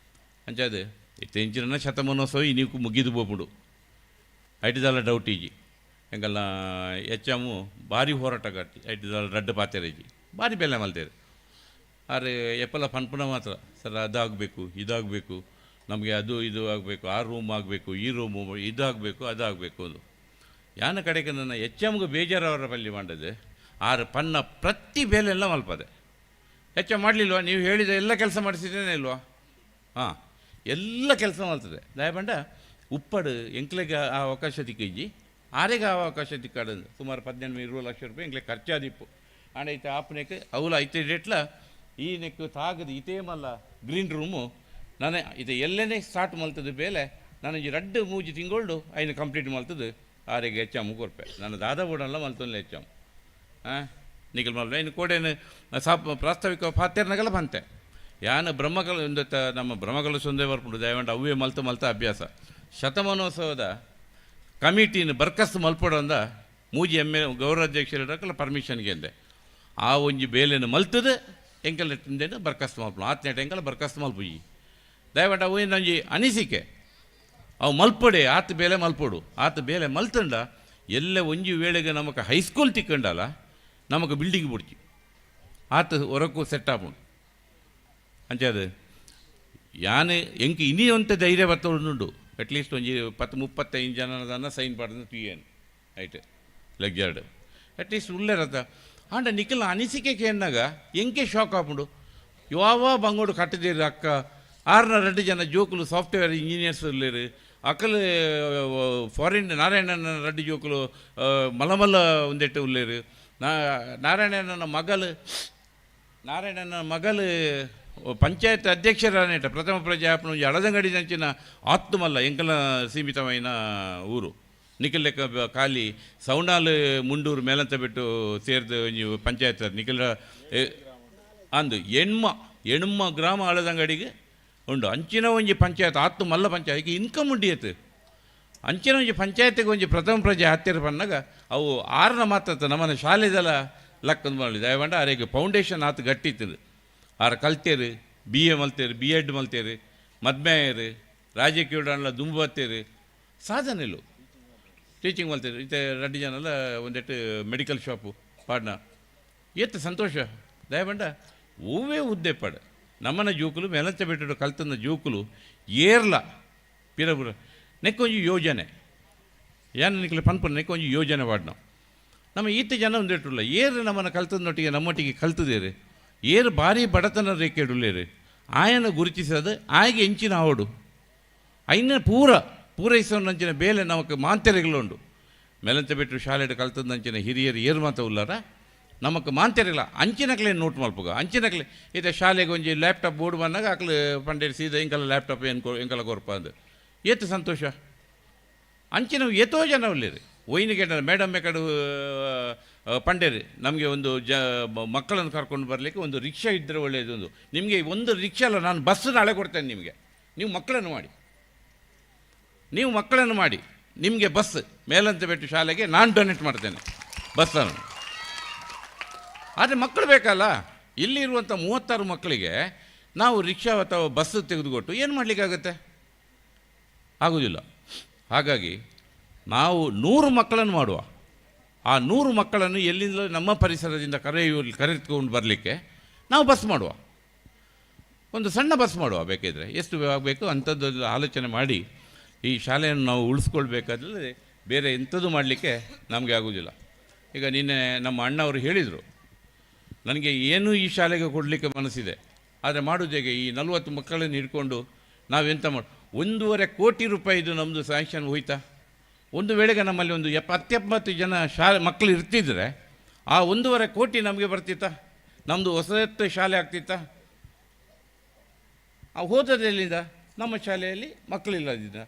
ಅಂಚಾದ ಇತ್ತೆ ಶತಮಾನೋತ್ಸವ ಇನಿಕು ಮುಗಿದು ಪೋಪುಂಡು ಐಟಿದಾಲ ಡೌಟ್ ಇಜ್ಜಿ ಎಂಕಲ್ನ ಎಚ್ ಎಮ್ಮು ಭಾರಿ ಹೋರಾಟಗಾರ್ತಿ ಐಟಿದಾಲ ರಡ್ಡ್ ಪಾತೆರ ಇಜ್ಜಿ ಭಾರಿ ಬೆಲೆ ಮಲ್ತೇರು ಆರೆ ಎಪ್ಪಲ ಪನ್ಪುನ ಮಾತ್ರ ಸರ್ ಅದಾಗಬೇಕು ಇದಾಗಬೇಕು ನಮಗೆ ಅದು ಇದು ಆಗಬೇಕು ಆ ರೂಮ್ ಆಗಬೇಕು ಈ ರೂಮು ಇದಾಗಬೇಕು ಅದಾಗಬೇಕು ಅಂದು ಯಾನ ಕಡೆಗೆ ನನ್ನ ಎಚ್ ಎಮ್ಗೆ ಬೇಜಾರವರ ಪಲ್ಲಿ ಮಾಡದೆ ಆರು ಪನ್ನ ಪ್ರತಿ ಬೇಲೆಲ್ಲ ಮಲ್ಪದೆ ಎಚ್ ಎಮ್ ಮಾಡಲಿಲ್ವಾ ನೀವು ಹೇಳಿದ ಎಲ್ಲ ಕೆಲಸ ಮಾಡಿಸಿದ್ದೇನೆ ಇಲ್ವಾ ಹಾಂ ಎಲ್ಲ ಕೆಲಸ ಮಾಡ್ತದೆ ದಯಪಂಡ ಉಪ್ಪಡು ಎಂಕ್ಲೆಗೆ ಆ ಅವಕಾಶ ತಿಕ್ಕಿಜ್ಜಿ ಆರೆಗೆ ಆ ಅವಕಾಶ ತಿಕ್ಕಾಡಂದು ಸುಮಾರು 18 20 ಲಕ್ಷ ರೂಪಾಯಿ ಎಂಕ್ಲೆ ಖರ್ಚಾದಿಪ್ಪು ಆಂಡ ಐತೆ ಆಪನೆಕ್ ಅವಲ ಐತೆ ಡೇಟ್ಲ ಈ ನೆಕ್ ತಾಗದು ಇತೇ ಮಲ್ಲ ಗ್ರೀನ್ ರೂಮು ನಾನು ಇದು ಎಲ್ಲನೇ ಸ್ಟಾರ್ಟ್ ಮಲ್ತದ ಬೇಲೆ ನಾನು ಈ ರಡ್ಡು ಮೂಜಿ ತಿಂಗಳು ಐನು ಕಂಪ್ಲೀಟ್ ಮಲ್ತದು ಆರೆಗೆ ಎಚ್ ಎಮ್ ಕೊರ್ಪೆ ನಾನು ದಾದಾ ಬೋಡಲ್ಲ ಮಲ್ತೊಂದು ಎಚ್ ಎಮ್ ಹಾಂ ನಿಖಲ್ ಮಲ್ಪ ಇನ್ನು ಕೋಡೇನು ಸಾಪ್ ಪ್ರಾಸ್ತಾವಿಕ ಪಾತ್ಯರ್ನಗಲ ಬಂತೆ ಯಾನ ಬ್ರಹ್ಮಕಲ ಒಂದು ನಮ್ಮ ಬ್ರಹ್ಮಕಲ ಸುಂದೇ ಬರ್ಪುಂಡು ದಯವಂಡ ಅವೇ ಮಲ್ತ ಮಲ್ತ ಅಭ್ಯಾಸ ಶತಮಾನೋತ್ಸವದ ಕಮಿಟಿನ ಬರ್ಕಸ್ತು ಮಲ್ಪಡಂದ ಮೂಜಿ ಎಮ್ ಎ ಗೌರವಾಧ್ಯಕ್ಷರ ಪರ್ಮಿಷನ್ಗೆ ಅಂದೆ ಆ ಒಂಜಿ ಬೇಲೆನ ಮಲ್ತದ ಎಂಕಲ್ ತಿಂದೇನು ಬರ್ಕಸ್ತು ಮಲ್ಪು ಆತ್ನೇಟ ಎಂಕಲ ಬರ್ಕಸ್ತು ಮಲ್ಪುಜಿ ದಯವಂಡ ಅವು ಒಂಜಿ ಅನಿಸಿಕೆ ಅವು ಮಲ್ಪಡೆ ಆತ ಬೇಲೆ ಮಲ್ಪೊಡು ಆತ ಬೇಲೆ ಮಲ್ತಂಡ ಎಲ್ಲ ಒಂಜಿ ವೇಳೆಗೆ ನಮಕ್ ಹೈಸ್ಕೂಲ್ ತಿಕ್ಕಂಡಲ್ಲ ನಮಕ್ ಬಿಲ್ಡಿಂಗ್ ಬುಡ್ಚಿ ಆತ ಹೊರಕು ಸೆಟ್ ಆಪುಂಡು ಅಂಚಾದ ಯಾನೆ ಎಂಕ್ ಇನಿ ಒಂತೆ ಧೈರ್ಯ ಬತ್ತುಂಡು ಅಟ್ಲೀಸ್ಟ್ ಒಂಜಿ 10 35 ಜನದನ್ನ ಸೈನ್ ಪಾಡ್ದು ತುಯ್ಯೇನು ರೈಟ್ ಲೆಗ್ಜಾರ್ಡ್ ಅಟ್ಲೀಸ್ಟ್ ಉಲ್ಲೇರತ್ತ ಆಂಡ ನಿಖಲ್ ಅನಿಸಿಕೆ ಕೇನ್ನಾಗ ಎಂಕೆ ಶಾಕ್ ಆಪುಂಡು ಯಾವ ಬಂಗೋಡು ಕಟ್ಟದೇರು ಅಕ್ಕ ಆರ್ನ 2 ಜನ ಜೋಕುಲು ಸಾಫ್ಟ್ವೇರ್ ಇಂಜಿನಿಯರ್ಸ್ ಉಲ್ಲೇರು ಅಕಲ್ ಫಾರಿನ್ ನಾರಾಯಣನ 2 ಜೋಕುಲು ಮಲಮಲ್ಲ ಒಂದೆಟ್ಟು ಉಲ್ಲೇರು ನಾರಾಯಣನ ಮಗಲು ನಾರಾಯಣನ ಮಗಲು ಪಂಚಾಯತ್ ಅಧ್ಯಕ್ಷರಾನೇಟ ಪ್ರಥಮ ಪ್ರಜಾಪನ ಅಳದಂಗಡಿ ನಂಚಿನ ಆತ್ಮಲ್ಲ ಎಂಕಲ ಸೀಮಿತమైన ಊರು ನಿಖಲ್ ಲೆಕ್ಕ ಖಾಲಿ ಸೌಂಡಾಲ್ ಮುಂಡೂರು ಮೇಲಂತ ಬಿಟ್ಟು ಸೇರಿದ ಒಂಜಿ ಪಂಚಾಯತ್ ನಿಖಲ ಅಂದು ಎಣ್ಮ ಗ್ರಾಮ ಅಳದಂಗಡಿಗೆ ಉಂಡು ಅಂಚಿನ ಒಂಜಿ ಪಂಚಾಯತ್ ಆತ್ಮ ಮಲ್ಲ ಪಂಚಾಯತ್ ಇನ್ಕಮ್ ಉಂಡಿಯತ್ತು ಅಂಚಿನ ಒಂಜಿ ಪಂಚಾಯತ್ಗೆ ಒಂಜಿ ಪ್ರಥಮ ಪ್ರಜೆ ಹತ್ತಿರ ಬಂದಾಗ ಅವು ಆರನ ಮಾತ್ರ ನಮ್ಮನ ಶಾಲೆದೆಲ್ಲ ಲಕ್ಕಂದು ಮಾಡಲಿ ದಯವಂಡ ಆರೆಗೆ ಫೌಂಡೇಶನ್ ಆತು ಗಟ್ಟಿ ಇತ್ತದು ಆರು ಕಲ್ತೇರು ಬಿ ಎ ಮಲ್ತೇರು ಬಿ ಎಡ್ ಮಲ್ತೇರು ಮದ್ಮೇಯರು ರಾಜಕೀಯ ದುಂಬು ಬತ್ತೇರು ಸಾಧನೆ ಇಲ್ಲ ಟೀಚಿಂಗ್ ಮಲ್ತೇರು ಇತ್ತೆ 2 ಜನ ಎಲ್ಲ ಒಂದೆಟ್ಟು ಮೆಡಿಕಲ್ ಶಾಪು ಪಾಡ್ನ ಎತ್ತು ಸಂತೋಷ ದಯವಂಡ ಹೂವೇ ಹುದ್ದೆ ಪಾಡ ನಮ್ಮನ ಜೋಕುಲು ಮೇಲಂತ ಬಿಟ್ಟು ಕಲ್ತಂದ ಜೋಕುಲು ಏರ್ಲ ಪಿರಬುರ ನೆಕ್ಕೊಂಜಿ ಯೋಜನೆ ಏನು ನಿಕ್ಲೆ ಪನ್ಪುನ ನೆಕ್ಕೊಂಜಿ ಯೋಜನೆ ವಾಡ್ನ ನಮ್ಮ ಈತ ಜನ ಒಂದಿಟ್ಟುಲ್ಲ ಏರು ನಮ್ಮನ್ನು ಕಲ್ತದೊಟ್ಟಿಗೆ ನಮ್ಮೊಟ್ಟಿಗೆ ಕಲ್ತದೇರು ಏರು ಭಾರಿ ಬಡತನ ರೇಖೆ ಇಡುಲ್ಲೇರು ಆಯನ ಗುರುತಿಸೋದು ಆಯಗೆ ಎಂಚಿನ ಆವಡು ಐನ ಪೂರ ಪೂರೈಸೋನಂಚಿನ ಬೇಲೆ ನಮಕ್ ಮಾಂತೆರೆಗಳುಂಡು ಮೇಲಂತ ಬಿಟ್ಟು ಶಾಲೆಡ್ ಕಲ್ತದಂಚಿನ ಹಿರಿಯರು ಏರು ಮಾತ ಉಲ್ಲಾರ ನಮಕ್ ಮಾಂತೆರೆಗಳ ಅಂಚಿನಕ್ಲೆ ನೋಟ್ ಮಲ್ಪುಗ ಅಂಚಿನಕ್ಲೆ ಇತ್ತೆ ಶಾಲೆಗೆ ಒಂಜಿ ಲ್ಯಾಪ್ಟಾಪ್ ಬೋರ್ಡ್ ಬಂದಾಗ ಅಕ್ಲು ಪಂಡೇರು ಸೀದಾ ಎಂಕಲ ಲ್ಯಾಪ್ಟಾಪ್ ಎಂಕಲ ಕೊರ್ಪ ಅಂದು ಏತು ಸಂತೋಷ ಅಂಚಿನ ಏತೋ ಜನ ಉಲ್ಲೇರು ಒಯ್ನಿಗೆ ಮೇಡಮ್ ಕಡು ಪಂಡೇರಿ ನಮಗೆ ಒಂದು ಮಕ್ಕಳನ್ನು ಕರ್ಕೊಂಡು ಬರಲಿಕ್ಕೆ ಒಂದು ರಿಕ್ಷಾ ಇದ್ದರೆ ಒಳ್ಳೆಯದು ಒಂದು ನಿಮಗೆ ಒಂದು ರಿಕ್ಷಾ ಅಲ್ಲ ನಾನು ಬಸ್ ನಾಳೆ ಕೊಡ್ತೇನೆ ನಿಮಗೆ ನೀವು ಮಕ್ಕಳನ್ನು ಮಾಡಿ ನೀವು ಮಕ್ಕಳನ್ನು ಮಾಡಿ ನಿಮಗೆ ಬಸ್ ಮೇಲಂತ ಬಿಟ್ಟು ಶಾಲೆಗೆ ನಾನು ಡೊನೇಟ್ ಮಾಡ್ತೇನೆ ಬಸ್ಸನ್ನು. ಆದರೆ ಮಕ್ಕಳು ಬೇಕಲ್ಲ, ಇಲ್ಲಿರುವಂಥ 36 ಮಕ್ಕಳಿಗೆ ನಾವು ರಿಕ್ಷಾ ಅಥವಾ ಬಸ್ ತೆಗೆದುಕೊಟ್ಟು ಏನು ಮಾಡಲಿಕ್ಕಾಗತ್ತೆ? ಆಗೋದಿಲ್ಲ. ಹಾಗಾಗಿ ನಾವು 100 ಮಕ್ಕಳನ್ನು ಮಾಡುವ, ಆ 100 ಮಕ್ಕಳನ್ನು ಎಲ್ಲಿಂದಲೂ ನಮ್ಮ ಪರಿಸರದಿಂದ ಕರೆದುಕೊಂಡು ಬರಲಿಕ್ಕೆ ನಾವು ಬಸ್ ಮಾಡುವ, ಒಂದು ಸಣ್ಣ ಬಸ್ ಮಾಡುವ ಬೇಕಿದ್ದರೆ ಎಷ್ಟು ಆಗಬೇಕು ಅಂಥದ್ದು ಆಲೋಚನೆ ಮಾಡಿ ಈ ಶಾಲೆಯನ್ನು ನಾವು ಉಳಿಸ್ಕೊಳ್ಬೇಕಾದ್ರೆ ಬೇರೆ ಎಂಥದ್ದು ಮಾಡಲಿಕ್ಕೆ ನಮಗೆ ಆಗೋದಿಲ್ಲ. ಈಗ ನಿನ್ನೆ ನಮ್ಮ ಅಣ್ಣವರು ಹೇಳಿದರು, ನನಗೆ ಏನೂ ಈ ಶಾಲೆಗೆ ಕೊಡಲಿಕ್ಕೆ ಮನಸ್ಸಿದೆ, ಆದರೆ ಮಾಡೋದು ಹೇಗೆ? ಈ 40 ಮಕ್ಕಳನ್ನು ಹಿಡ್ಕೊಂಡು ನಾವೆಂತ ಮಾಡಿ 1.5 ಕೋಟಿ ರೂಪಾಯಿದು ನಮ್ಮದು ಸ್ಯಾಂಕ್ಷನ್ ಹೋಯ್ತಾ? ಒಂದು ವೇಳೆಗೆ ನಮ್ಮಲ್ಲಿ ಒಂದು 70 ಜನ ಶಾಲೆ ಮಕ್ಕಳು ಇರ್ತಿದ್ರೆ ಆ 1.5 ಕೋಟಿ ನಮಗೆ ಬರ್ತಿತ್ತಾ? ನಮ್ಮದು ಹೊಸತ್ತು ಶಾಲೆ ಆಗ್ತಿತ್ತಾ? ಆ ಹೋದದೆಲ್ಲಿಂದ? ನಮ್ಮ ಶಾಲೆಯಲ್ಲಿ ಮಕ್ಕಳಿಲ್ಲದಿದ್ದ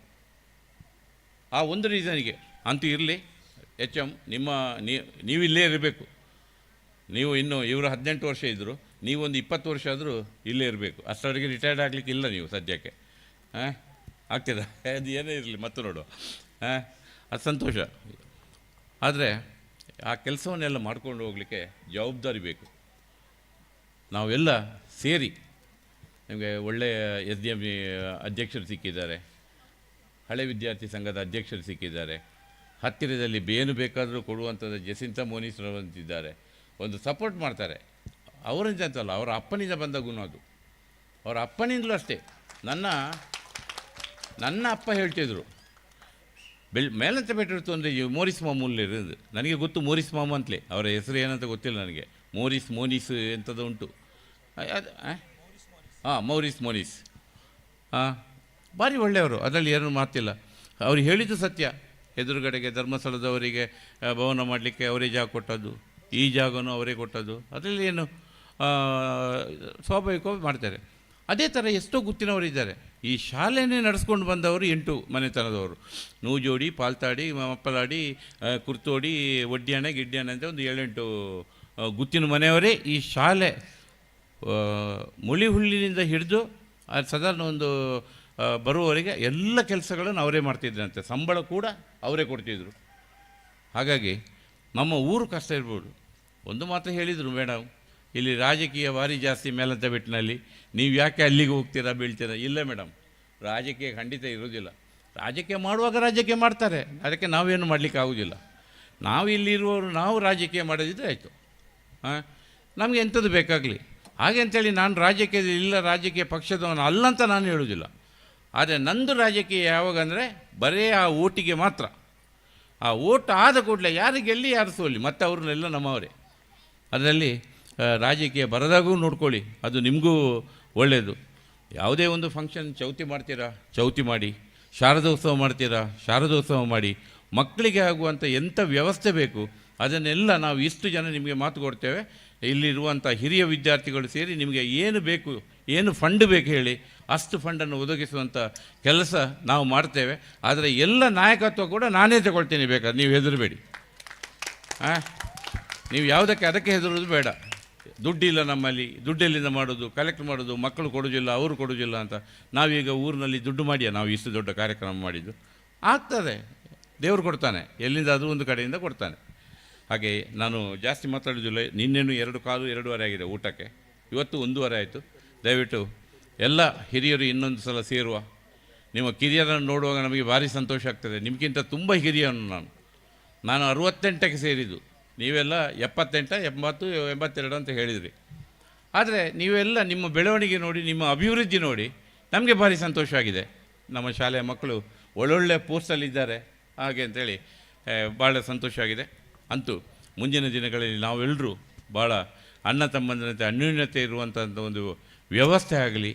ಆ ಒಂದು ರೀಸನಿಗೆ ಅಂತೂ ಇರಲಿ. ಎಚ್ ಎಮ್ ನಿಮ್ಮ ನೀವು ಇಲ್ಲೇ ಇರಬೇಕು. ನೀವು ಇನ್ನೂ ಇವರು 18 ವರ್ಷ ಇದ್ದರು, ನೀವೊಂದು 20 ವರ್ಷ ಆದರೂ ಇಲ್ಲೇ ಇರಬೇಕು. ಅಷ್ಟರವರೆಗೆ ರಿಟೈರ್ಡ್ ಆಗಲಿಕ್ಕೆ ಇಲ್ಲ ನೀವು ಸದ್ಯಕ್ಕೆ. ಹಾಂ, ಆಗ್ತದ? ಅದು ಏನೇ ಇರಲಿ ಮತ್ತೆ ನೋಡುವ. ಹಾಂ, ಅದು ಸಂತೋಷ. ಆದರೆ ಆ ಕೆಲಸವನ್ನೆಲ್ಲ ಮಾಡ್ಕೊಂಡು ಹೋಗಲಿಕ್ಕೆ ಜವಾಬ್ದಾರಿ ಬೇಕು. ನಾವೆಲ್ಲ ಸೇರಿ ನಮಗೆ ಒಳ್ಳೆಯ ಎಸ್ ಡಿ ಎಮ್ ಅಧ್ಯಕ್ಷರು ಸಿಕ್ಕಿದ್ದಾರೆ, ಹಳೆ ವಿದ್ಯಾರ್ಥಿ ಸಂಘದ ಅಧ್ಯಕ್ಷರು ಸಿಕ್ಕಿದ್ದಾರೆ, ಹತ್ತಿರದಲ್ಲಿ ಏನು ಬೇಕಾದರೂ ಕೊಡುವಂಥದ್ದು ಜಸಿಂತ ಮೋನಿಸ್ರವಂತಿದ್ದಾರೆ, ಒಂದು ಸಪೋರ್ಟ್ ಮಾಡ್ತಾರೆ. ಅವರಿಂದ ಅಂತಲ್ಲ, ಅವರ ಅಪ್ಪನಿಂದ ಬಂದ ಗುಣ ಅದು. ಅವರ ಅಪ್ಪನಿಂದಲೂ ಅಷ್ಟೇ. ನನ್ನ ನನ್ನ ಅಪ್ಪ ಹೇಳ್ತಿದ್ರು, ಮೇಲಂತ ಬೆಟ್ಟಿರ್ತು ಅಂದರೆ ಈ ಮೋರಿಸ್ ಮಾಮೂಲಿ ಇರೋದು ನನಗೆ ಗೊತ್ತು. ಮೋರಿಸ್ ಮಾಮು ಅಂತಲೇ ಅವರ ಹೆಸರು ಏನಂತ ಗೊತ್ತಿಲ್ಲ ನನಗೆ. ಮೋರಿಸ್ ಮೋನಿಸ್ ಎಂಥದ್ದು ಉಂಟು. ಹಾಂ, ಮೌರಿಸ್ ಮೋನಿಸ್. ಹಾಂ, ಭಾರಿ ಒಳ್ಳೆಯವರು, ಅದರಲ್ಲಿ ಏನೂ ಮಾತಿಲ್ಲ. ಅವರು ಹೇಳಿದ್ದು ಸತ್ಯ. ಎದುರುಗಡೆಗೆ ಧರ್ಮಸ್ಥಳದವರಿಗೆ ಭವನ ಮಾಡಲಿಕ್ಕೆ ಅವರೇ ಜಾಗ ಕೊಟ್ಟದ್ದು, ಈ ಜಾಗನೂ ಅವರೇ ಕೊಟ್ಟದ್ದು. ಅದರಲ್ಲಿ ಏನು ಸ್ವಾಭಾವಿಕವಾಗಿ ಮಾಡ್ತಾರೆ. ಅದೇ ಥರ ಎಷ್ಟೋ ಗುತ್ತಿನವರಿದ್ದಾರೆ. ಈ ಶಾಲೆಯನ್ನೇ ನಡೆಸ್ಕೊಂಡು ಬಂದವರು 8 ಮನೆತನದವರು. ನೂಜೋಡಿ, ಪಾಲ್ತಾಡಿ, ಮಪ್ಪಲಾಡಿ, ಕುರ್ತೋಡಿ, ಒಡ್ಯಾಣೆ ಗಿಡ್ಯಾಣೆ ಅಂತ ಒಂದು 7-8 ಗುತ್ತಿನ ಮನೆಯವರೇ ಈ ಶಾಲೆ ಮುಳಿ ಹುಳ್ಳಿನಿಂದ ಹಿಡಿದು ಅದು ಸಾಧಾರಣ ಒಂದು ಬರುವವರೆಗೆ ಎಲ್ಲ ಕೆಲಸಗಳನ್ನು ಅವರೇ ಮಾಡ್ತಿದ್ರಂತೆ. ಸಂಬಳ ಕೂಡ ಅವರೇ ಕೊಡ್ತಿದ್ದರು. ಹಾಗಾಗಿ ನಮ್ಮ ಊರು ಕಷ್ಟ ಇರ್ಬೋದು. ಒಂದು ಮಾತು ಹೇಳಿದರು ಮೇಡಮ್, ಇಲ್ಲಿ ರಾಜಕೀಯ ಭಾರಿ ಜಾಸ್ತಿ ಮೇಲಂತ ಬೆಟ್ಟಿನಲ್ಲಿ, ನೀವು ಯಾಕೆ ಅಲ್ಲಿಗೆ ಹೋಗ್ತೀರಾ ಬೀಳ್ತೀರಾ? ಇಲ್ಲ ಮೇಡಮ್, ರಾಜಕೀಯ ಖಂಡಿತ ಇರೋದಿಲ್ಲ. ರಾಜಕೀಯ ಮಾಡುವಾಗ ರಾಜಕೀಯ ಮಾಡ್ತಾರೆ, ಅದಕ್ಕೆ ನಾವೇನು ಮಾಡಲಿಕ್ಕೆ ಆಗೋದಿಲ್ಲ. ನಾವು ಇಲ್ಲಿರುವವರು ನಾವು ರಾಜಕೀಯ ಮಾಡೋದಿದ್ರೆ ಆಯಿತು. ಹಾಂ, ನಮಗೆ ಎಂಥದ್ದು ಬೇಕಾಗಲಿ ಹಾಗೆ ಅಂತೇಳಿ ನಾನು ರಾಜಕೀಯದಲ್ಲಿ ಇಲ್ಲ, ರಾಜಕೀಯ ಪಕ್ಷದವನು ಅಲ್ಲ ಅಂತ ನಾನು ಹೇಳೋದಿಲ್ಲ. ಆದರೆ ನಂದು ರಾಜಕೀಯ ಯಾವಾಗಂದರೆ ಬರೇ ಆ ಓಟಿಗೆ ಮಾತ್ರ. ಆ ಓಟ್ ಆದ ಕೂಡಲೇ ಯಾರು ಗೆಲ್ಲಿ ಯಾರು ಸೋಲಿ ಮತ್ತು ಅವ್ರನ್ನೆಲ್ಲ ನಮ್ಮವರೇ. ಅದರಲ್ಲಿ ರಾಜಕೀಯ ಬರದಾಗೂ ನೋಡ್ಕೊಳ್ಳಿ, ಅದು ನಿಮಗೂ ಒಳ್ಳೆಯದು. ಯಾವುದೇ ಒಂದು ಫಂಕ್ಷನ್, ಚೌತಿ ಮಾಡ್ತೀರಾ ಚೌತಿ ಮಾಡಿ, ಶಾರದೋತ್ಸವ ಮಾಡ್ತೀರಾ ಶಾರದೋತ್ಸವ ಮಾಡಿ, ಮಕ್ಕಳಿಗೆ ಆಗುವಂಥ ಎಂಥ ವ್ಯವಸ್ಥೆ ಬೇಕು ಅದನ್ನೆಲ್ಲ ನಾವು ಇಷ್ಟು ಜನ ನಿಮಗೆ ಮಾತು ಕೊಡ್ತೇವೆ. ಇಲ್ಲಿರುವಂಥ ಹಿರಿಯ ವಿದ್ಯಾರ್ಥಿಗಳು ಸೇರಿ ನಿಮಗೆ ಏನು ಬೇಕು, ಏನು ಫಂಡ್ ಬೇಕು ಹೇಳಿ ಅಷ್ಟು ಫಂಡನ್ನು ಒದಗಿಸುವಂಥ ಕೆಲಸ ನಾವು ಮಾಡ್ತೇವೆ. ಆದರೆ ಎಲ್ಲ ನಾಯಕತ್ವ ಕೂಡ ನಾನೇ ತಗೊಳ್ತೀನಿ, ಬೇಕಾದ್ರೆ ನೀವು ಹೆದರಬೇಡಿ. ನೀವು ಯಾವುದಕ್ಕೆ ಅದಕ್ಕೆ ಹೆದರೋದು ಬೇಡ. ದುಡ್ಡಿಲ್ಲ ನಮ್ಮಲ್ಲಿ, ದುಡ್ಡೆಲ್ಲಿಂದ ಮಾಡೋದು, ಕಲೆಕ್ಟ್ ಮಾಡೋದು, ಮಕ್ಕಳು ಕೊಡೋದಿಲ್ಲ, ಅವರು ಕೊಡೋದಿಲ್ಲ ಅಂತ. ನಾವೀಗ ಊರಿನಲ್ಲಿ ದುಡ್ಡು ಮಾಡಿಯಾ ನಾವು ಇಷ್ಟು ದೊಡ್ಡ ಕಾರ್ಯಕ್ರಮ ಮಾಡಿದ್ದು? ಆಗ್ತದೆ, ದೇವರು ಕೊಡ್ತಾನೆ, ಎಲ್ಲಿಂದಾದರೂ ಒಂದು ಕಡೆಯಿಂದ ಕೊಡ್ತಾನೆ. ಹಾಗೆ ನಾನು ಜಾಸ್ತಿ ಮಾತಾಡೋದಿಲ್ಲ. ನಿನ್ನೇನು 2 ಕಾಲು 2.5 ಆಗಿದೆ ಊಟಕ್ಕೆ, ಇವತ್ತು 1.5 ಆಯಿತು. ದಯವಿಟ್ಟು ಎಲ್ಲ ಹಿರಿಯರು ಇನ್ನೊಂದು ಸಲ ಸೇರುವ. ನಿಮ್ಮ ಕಿರಿಯರನ್ನು ನೋಡುವಾಗ ನಮಗೆ ಭಾರಿ ಸಂತೋಷ ಆಗ್ತದೆ. ನಿಮಗಿಂತ ತುಂಬ ಹಿರಿಯನು ನಾನು. ನಾನು 68ಕ್ಕೆ ಸೇರಿದ್ದು, ನೀವೆಲ್ಲ 78, 80, 82 ಅಂತ ಹೇಳಿದ್ರಿ. ಆದರೆ ನೀವೆಲ್ಲ ನಿಮ್ಮ ಬೆಳವಣಿಗೆ ನೋಡಿ, ನಿಮ್ಮ ಅಭಿವೃದ್ಧಿ ನೋಡಿ ನಮಗೆ ಭಾರಿ ಸಂತೋಷ ಆಗಿದೆ. ನಮ್ಮ ಶಾಲೆಯ ಮಕ್ಕಳು ಒಳ್ಳೊಳ್ಳೆ ಪೋಸ್ಟಲ್ಲಿದ್ದಾರೆ ಹಾಗೆ ಅಂಥೇಳಿ ಭಾಳ ಸಂತೋಷ ಆಗಿದೆ. ಅಂತೂ ಮುಂದಿನ ದಿನಗಳಲ್ಲಿ ನಾವೆಲ್ಲರೂ ಭಾಳ ಅಣ್ಣ ತಮ್ಮಂದಿರಂತೆ ಅನ್ಯೋನ್ಯತೆ ಇರುವಂಥ ಒಂದು ವ್ಯವಸ್ಥೆ ಆಗಲಿ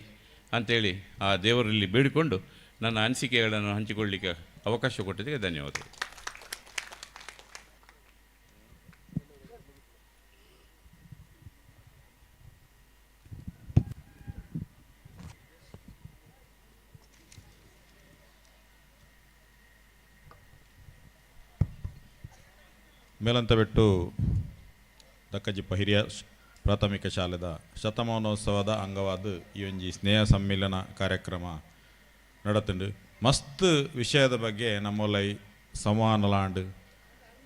ಅಂಥೇಳಿ ಆ ದೇವರಲ್ಲಿ ಬೇಡಿಕೊಂಡು ನನ್ನ ಅನಿಸಿಕೆಗಳನ್ನು ಹಂಚಿಕೊಳ್ಳಲಿಕ್ಕೆ ಅವಕಾಶ ಕೊಟ್ಟಿದ್ದಕ್ಕೆ ಧನ್ಯವಾದಗಳು. ಮೇಲಂತಬೆಟ್ಟು ದಕ್ಕಜಿಪ್ಪ ಹಿರಿಯ ಪ್ರಾಥಮಿಕ ಶಾಲೆದ ಶತಮಾನೋತ್ಸವದ ಅಂಗವಾದ ಈ ಒಂಜಿ ಸ್ನೇಹ ಸಮ್ಮಿಲನ ಕಾರ್ಯಕ್ರಮ ನಡತುಂಡು. ಮಸ್ತ್ ವಿಷಯದ ಬಗ್ಗೆ ನಮ್ಮೊಲೈ ಸಂವಹನಲಾಂಡ್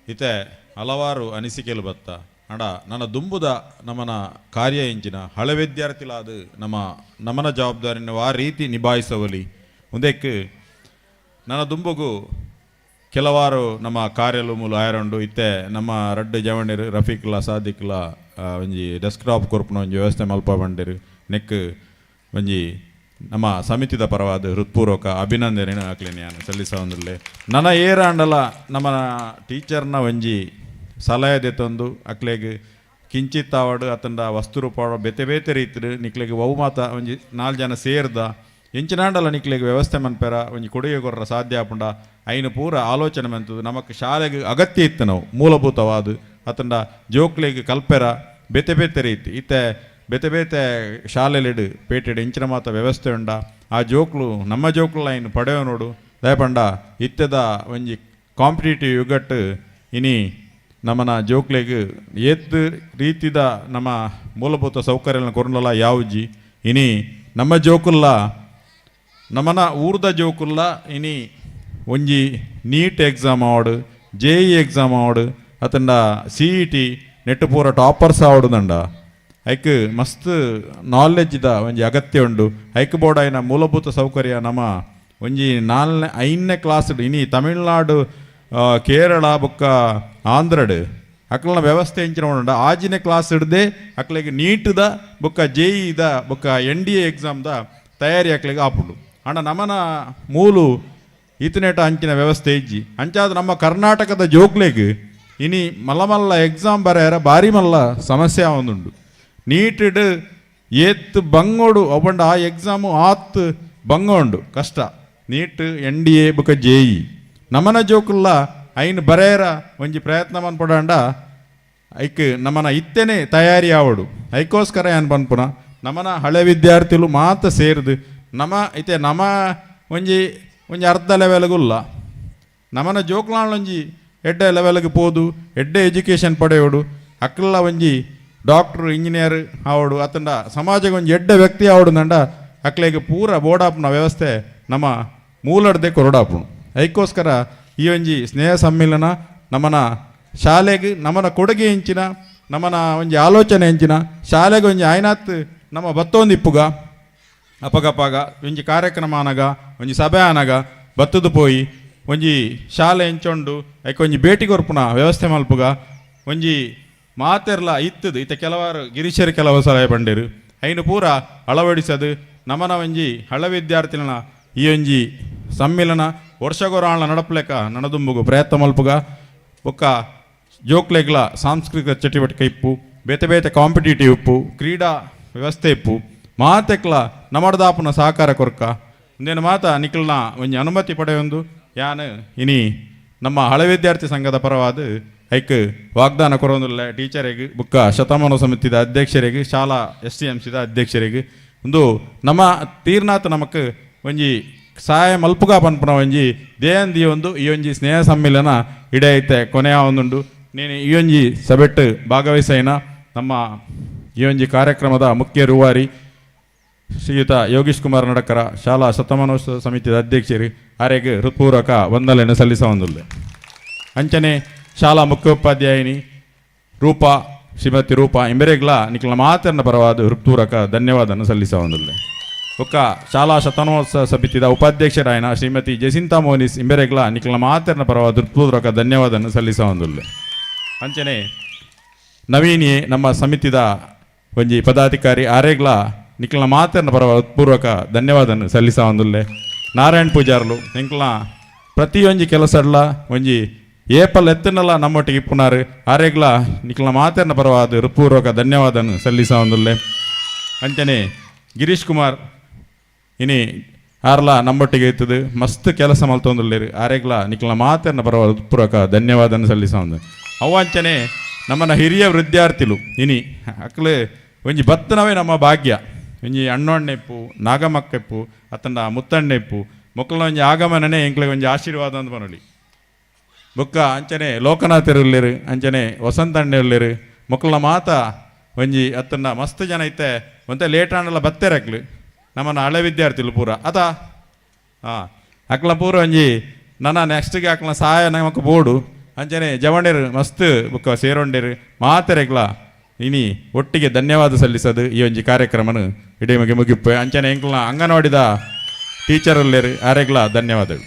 ಇತ್ತೆ ಹಲವಾರು ಅನಿಸಿಕೆಲು ಬತ್ತ. ಅಂಡ ನನ್ನ ದುಂಬುದ ನಮ್ಮನ ಕಾರ್ಯ ಇಂಚಿನ ಹಳೆ ವಿದ್ಯಾರ್ಥಿಲಾದ ನಮ್ಮ ನಮನ ಜವಾಬ್ದಾರಿನ ಆ ರೀತಿ ನಿಭಾಯಿಸವಲಿ ಮುಂದಕ್ಕೆ ನನ್ನ ದುಂಬುಗು ಕೆಲವಾರು ನಮ್ಮ ಕಾರ್ಯಲು ಮೂಲ ಆಯರಂಡು. ಇತ್ತೆ ನಮ್ಮ ರಡ್ಡು ಜವಣಿರು ರಫೀಕ್ಲ ಸಾದಿಕ್ಲ ಒಂಜಿ ಡೆಸ್ಕ್ಟಾಪ್ ಕೊರ್ಪುನ ಒಂಜಿ ವ್ಯವಸ್ಥೆ ಮಲ್ಪ ಬಂಡಿರು. ನೆಕ್ ಒಂಜಿ ನಮ್ಮ ಸಮಿತಿದ ಪರವಾದ ಹೃತ್ಪೂರ್ವಕ ಅಭಿನಂದನೆ ಹಾಕ್ಲೇನೆ ನಾನು ಸಲ್ಲಿಸ. ನನ್ನ ಏರಾಂಡಲ ನಮ್ಮ ಟೀಚರ್ನ ಒಂಜಿ ಸಲಹೆ ದೆತ್ತೊಂದು ಅಕ್ಲೆಗ್ ಕಿಂಚಿತ್ ಆವಡು ಅತಂಡ ವಸ್ತುರೂಪ ಬೇತೆ ಬೇತೆ ರೀತಿಡು ನಿಕ್ಲೆಗ್ ಬಹು ಮಾತ ಒಂಜಿ 4 ಜನ ಸೇರ್ದ ಎಂಚಿನಾಂಡಲ ನಿಕ್ಲೆಗ್ ವ್ಯವಸ್ಥೆ ಮನ್ಪೆರ ಒಂಜಿ ಕೊಡುಗೆ ಕೊರ್ರ ಸಾಧ್ಯ ಆಪುಂಡ ಐನು ಪೂರ ಆಲೋಚನೆ ಮಂತದ್ದು. ನಮಕ್ ಶಾಲೆಗೆ ಅಗತ್ಯ ಇತ್ತು ನಾವು ಮೂಲಭೂತವಾದ ಅತಂಡ ಜೋಕ್ಲೆಗ್ ಕಲ್ಪೆರ ಬೇತೆ ಬೇತೆ ರೀತಿ ಇತ್ತೆ ಬೇತೆ ಬೇತೆ ಶಾಲೆಲಿಡು ಪೇಟೆಡು ಇಂಚಿನ ಮಾತ ವ್ಯವಸ್ಥೆ ಉಂಡ ಆ ಜೋಕ್ಲು ನಮ್ಮ ಜೋಕ್ಲು ಐನು ಪಡೆಯೋ ನೋಡು ದಯಪಂಡ ಇತ್ತೆದ ಒಂಜಿ ಕಾಂಪಿಟೇಟಿವ್ ಯುಗಟ್ಟು ಇನಿ ನಮ್ಮನ ಜೋಕ್ಲೆಗ್ ಏತ್ ರೀತಿದ ನಮ್ಮ ಮೂಲಭೂತ ಸೌಕರ್ಯಗಳನ್ನ ಕೊರಲಲ್ಲ ಯಾವ್ಜಿ ಇನಿ ನಮ್ಮ ಜೋಕುಲ್ಲ ನಮ್ಮನ ಊರ್ದ ಜೋಕುಲ್ಲ ಇನಿ ಒಂಜಿ ನೀಟ್ ಎಕ್ಸಾಮ್ ಆವಡು ಜೆ ಇ ಎಕ್ಸಾಮ್ ಆವಡು ಅತಂಡ ಸಿ ಇ ಟಿ ನೆಟ್ಟು ಪೂರ ಟಾಪರ್ಸ್ ಆವಡುದಂಡ ಐಕ್ ಮಸ್ತ್ ನಾಲೆಜ್ದ ಒಂಜಿ ಅಗತ್ಯ ಉಂಡು. ಐಕ್ ಬೋಡಾಯಿನ ಮೂಲಭೂತ ಸೌಕರ್ಯ ನಮ್ಮ ಒಂಜಿ ನಾಲ್ನೇ ಐದನೇ ಕ್ಲಾಸ್ ಇನಿ ತಮಿಳ್ನಾಡು, ಕೇರಳ ಬೊಕ್ಕ ಆಂಧ್ರಡ್ ಅಕ್ಲನ ವ್ಯವಸ್ಥೆ ಎಂಚಿನ ಉಂಡು. 6ನೇ ಕ್ಲಾಸ್ ಹಿಡ್ದೆ ಅಕ್ಲೆಗ್ ನೀಟ್ದ ಬೊಕ್ಕ ಜೆ ಇದ ಬೊಕ್ಕ ಎನ್ ಡಿ ಎ ಎಕ್ಸಾಮ್ದ ತಯಾರಿ ಅಕ್ಲೆಗ್ ಆಪುಂಡು. ಆಂಡ ನಮನ ಮೂಲು ಈತನೇಟ ಅಂಚಿನ ವ್ಯವಸ್ಥೆ ಇಜ್ಜಿ. ಅಂಚಾದ ನಮ್ಮ ಕರ್ನಾಟಕದ ಜೋಕ್ಲೆಗ್ ಇನಿ ಮಲ್ಲ ಮಲ್ಲ ಎಕ್ಸಾಮ್ ಬರೆಯರ ಭಾರಿ ಮಲ್ಲ ಸಮಸ್ಯೆ ಆವೊಂದುಂಡು. ನೀಟೆಡ್ ಏತ್ ಬಂಗೋಡು ಅವಂಡ ಆ ಎಕ್ಸಾಮು ಆತ್ ಬಂಗ ಉಂಡು ಕಷ್ಟ. ನೀಟ್ ಎನ್ ಡಿ ಎ ಬೊಕ್ಕ ಜೆ ಇ ನಮನ ಜೋಕುಲ್ಲ ಐನ್ ಬರೆಯರ ಒಂಜಿ ಪ್ರಯತ್ನ ಮನ್ಪೊಡಾಂಡ ಐಕ್ ನಮನ ಇತ್ತೇನೆ ತಯಾರಿ ಆವಡು. ಐಕೋಸ್ಕರ ಏನ್ ಪನ್ಪುನ ನಮನ ಹಳೆ ವಿದ್ಯಾರ್ಥಿಲು ಮಾತ ಸೇರ್ದು ನಮ ಇತ್ತೆ ನಮ ಒಂಜಿ ಒಂಜಿ ಅರ್ಧ ಲೆವೆಲ್ಗುಲ್ಲ ನಮನ ಜೋಕ್ಲಾಂಜಿ ಎಡ್ಡೆ ಲೆವೆಲ್ಗೆ ಪೋದು ಎಡ್ಡೆ ಎಜುಕೇಷನ್ ಪಡೆಯೋಡು ಅಕ್ಲ ಒಂಜಿ ಡಾಕ್ಟ್ರು ಇಂಜಿನಿಯರ್ ಆವಡು ಅತಂಡ ಸಮಾಜಕ್ಕೆ ಒಂಜಿ ಎಡ್ಡೆ ವ್ಯಕ್ತಿ ಆವಡು ನಂಡ ಅಕ್ಲೆಗ್ ಪೂರ ಬೋಡಾಪುನ ವ್ಯವಸ್ಥೆ ನಮ್ಮ ಮೂಲಡ್ದೆ ಕೊರಡಾಪುನು. ಐಕೋಸ್ಕರ ಈ ಒಂಜಿ ಸ್ನೇಹ ಸಮ್ಮೇಳನ ನಮನ ಶಾಲೆಗೆ ನಮನ ಕೊಡುಗೆ ಎಂಚಿನ ನಮನ ಒಂಜಿ ಆಲೋಚನೆ ಎಂಚಿನ ಶಾಲೆಗೆ ಒಂಜಿ ಆಯ್ನಾತ್ ನಮ್ಮ ಬತ್ತೊಂದಿಪ್ಪುಗ ಅಪಗಪಗ ಒಂಜಿ ಕಾರ್ಯಕ್ರಮ ಅನಗ ಒಂಜಿ ಸಭೆ ಅನಗ ಬತ್ತದು ಪೋಯಿ ಒಂಜಿ ಶಾಲೆ ಎಂಚೊಂಡು ಐಕ್ ಒಂಜಿ ಭೇಟಿ ಕೊರ್ಪುನ ವ್ಯವಸ್ಥೆ ಮಲ್ಪುಗ ಒಂಜಿ ಮಾತೆರ್ಲ ಇತ್ತದು. ಇತ್ತೆ ಕೆಲವಾರು ಗಿರೀಶರು ಕೆಲವು ಸಲಹೆ ಪಂಡೇರು ಐನು ಪೂರ ಅಳವಡಿಸದು ನಮನ ಒಂಜಿ ಹಳ ವಿದ್ಯಾರ್ಥಿನ ಈ ಒಂಜಿ ಸಮ್ಮೇಳನ ವರ್ಷಗೊರಾಳ ನಡಪಲೆಕ ನಡದುಂಬುಗು ಪ್ರಯತ್ನ ಮಲ್ಪುಗ ಬೊಕ್ಕ ಜೋಕ್ಲೆಗ್ಲ ಸಾಂಸ್ಕೃತಿಕ ಚಟುವಟಿಕೆ ಇಪ್ಪು ಬೇತೆ ಬೇತೆ ಕಾಂಪಿಟೇಟಿವ್ ಇಪ್ಪು ಕ್ರೀಡಾ ವ್ಯವಸ್ಥೆ ಇಪ್ಪು ಮಾತೆಕ್ಲ ನಮಡ್ದಾಪುನ ಸಹಕಾರ ಕೊರ್ಕ ಇಂದೇನು ಮಾತ ನಿಖಲ್ನ ಒಂಜಿ ಅನುಮತಿ ಪಡೆಯೊಂದು ಯಾನ್ ಇನಿ ನಮ್ಮ ಹಳೆ ವಿದ್ಯಾರ್ಥಿ ಸಂಘದ ಪರವಾದ ಐಕ್ ವಾಗ್ದಾನ ಕೊರೊಂದುಲ್ಲ ಟೀಚರಿಗೆ ಬುಕ್ಕ ಶತಮಾನ ಸಮಿತಿದ ಅಧ್ಯಕ್ಷರಿಗೆ ಶಾಲಾ ಎಸ್ ಟಿ ಎಂ ಸಿದ ಅಧ್ಯಕ್ಷರಿಗೆ ಒಂದು ನಮ್ಮ ತೀರ್ನಾಥ ನಮಕ್ ಒಂಜಿ ಸಹಾಯ ಮಲ್ಪುಗ ಪನ್ಪುನ ಒಂಜಿ ದೇಯಂದಿ ಒಂದು ಈ ಒಂಜಿ ಸ್ನೇಹ ಸಮ್ಮೇಳನ ಇಡೇ ಐತೆ ಕೊನೆಯ ಒಂದುಂಡು. ನೀನು ಈ ಒಂಜಿ ಸಭೆಟ್ಟು ಭಾಗವಹಿಸೈನ ನಮ್ಮ ಈ ಒಂಜಿ ಕಾರ್ಯಕ್ರಮದ ಮುಖ್ಯ ರೂವಾರಿ ಶ್ರೀಯುತ ಯೋಗೀಶ್ ಕುಮಾರ್ ನಡಕರ ಶಾಲಾ ಶತಮಾನೋತ್ಸವ ಸಮಿತಿಯ ಅಧ್ಯಕ್ಷರು ಆರೆಗ್ ಹೃತ್ಪೂರ್ವಕ ವಂದನೆಯನ್ನು ಸಲ್ಲಿಸ. ಅಂಚನೆ ಶಾಲಾ ಮುಖ್ಯೋಪಾಧ್ಯಾಯಿನಿ ರೂಪಾ ಶ್ರೀಮತಿ ರೂಪಾ ಇಂಬೆರೆಗ್ಲ ನಿಖಲ ಮಾತನ್ನ ಪರವಾದ ಹೃತ್ಪೂರ್ವಕ ಧನ್ಯವಾದವನ್ನು ಸಲ್ಲಿಸ. ಬೊಕ್ಕ ಶಾಲಾ ಶತಮಾನೋತ್ಸವ ಸಮಿತಿಯ ಉಪಾಧ್ಯಕ್ಷರಾಯನ ಶ್ರೀಮತಿ ಜಸಿಂತಾ ಮೋನಿಸ್ ಇಂಬೆರೆಗ್ಲ ನಿಖಲ ಮಾತನ್ನ ಪರವಾದ ಹೃತ್ಪೂರ್ವಕ ಧನ್ಯವಾದವನ್ನು ಸಲ್ಲಿಸ. ಅಂಚನೆ ನವೀನಿ ನಮ್ಮ ಸಮಿತಿದ ಒಂಜಿ ಪದಾಧಿಕಾರಿ ಆರೇಗ್ಲ ನಿಖಲ ಮಾತನ್ನ ಪರವ ಹೃತ್ಪೂರ್ವಕ ಧನ್ಯವಾದವನ್ನು ಸಲ್ಲಿಸ. ನಾರಾಯಣ್ ಪೂಜಾರ್ಲು ಎಂಕ್ಲ ಪ್ರತಿಯೊಂಜಿ ಕೆಲಸಡ್ಲ ಒಂಜಿ ಏಪಲ್ ಎತ್ತನಲ್ಲ ನಮ್ಮೊಟ್ಟಿಗೆ ಇಪ್ಪುನಾರು ಆರೇಗ್ಲ ನಿಖಲ ಮಾತನ್ನ ಪರವಾದ ಹೃತ್ಪೂರ್ವಕ ಧನ್ಯವಾದವನ್ನು ಸಲ್ಲಿಸ. ಅಂಚನೆ ಗಿರೀಶ್ ಕುಮಾರ್ ಇನಿ ಆರ್ಲ ನಮ್ಮೊಟ್ಟಿಗೆ ಇತ್ತದು ಮಸ್ತ್ ಕೆಲಸ ಮಲ್ತೊಂದುಲ್ಲೇರು ಆರೇಗ್ಲ ನಿಖಲ ಮಾತನ್ನ ಪರವಾದ ಹೃತ್ಪೂರ್ವಕ ಧನ್ಯವಾದವನ್ನು ಸಲ್ಲಿಸ. ಅವು ಅಂಚನೆ ನಮ್ಮನ್ನ ಹಿರಿಯ ವಿದ್ಯಾರ್ಥಿಲು ಇನಿ ಅಕ್ಲು ಒಂಜಿ ಬತ್ತನವೇ ನಮ್ಮ ಭಾಗ್ಯ ಒಂಜಿ ಅಣ್ಣೊಣ್ಣೆಪ್ಪು ನಾಗಮಕ್ಕೆಪ್ಪು ಅತ್ತಂಡ ಮುತ್ತಣ್ಣೆಪ್ಪು ಮೊಕ್ಕಲ ಒಂಜಿ ಆಗಮನನೇ ಎಂಕ್ಲೆಗ್ ಒಂಜಿ ಆಶೀರ್ವಾದ ಅಂದ್ ಪನೊಲಿ. ಬೊಕ್ಕ ಅಂಚನೆ ಲೋಕನಾಥರು ಉಲ್ಲೇರು ಅಂಚನೆ ವಸಂತ ಅಣ್ಣೆ ಉಲ್ಲೇರು ಮೊಕ್ಕಲ್ನ ಮಾತ ಒಂಜಿ ಅತ್ತಂಡ ಮಸ್ತ್ ಜನ ಇತ್ತೆ ಒಂತೆ ಲೇಟ್ ಆಂಡಲ ಬತ್ತೇರು ಅಕ್ಲು ನಮ್ಮನ್ನ ಹಳೆ ವಿದ್ಯಾರ್ಥಿಲು ಪೂರ ಅತ ಹಾಂ ಅಕ್ಲ ಪೂರ ಒಂಜಿ ನನ್ನ ನೆಕ್ಸ್ಟ್ಗೆ ಅಕ್ಲ ಸಹಾಯ ನಮಕ್ ಬೋಡು. ಅಂಚನೆ ಜವಣೇರು ಮಸ್ತ್ ಬೊಕ್ಕ ಸೇರೊಂಡೇರು ಮಾತೆರೆಗ್ಲ ಇನಿ ಒಟ್ಟಿಗೆ ಧನ್ಯವಾದ ಸಲ್ಲಿಸೋದು ಈ ಒಂಜಿ ಕಾರ್ಯಕ್ರಮನು ಇಡೀ ಮುಗಿ ಮುಗಿಪ್ಪೆ. ಅಂಚನೆ ಎಂಕ್ಲ ಅಂಗನವಾಡಿದ ಟೀಚರ್ ಉಲ್ಲೇರು ಆರೆಗ್ಲ ಧನ್ಯವಾದಗಳು.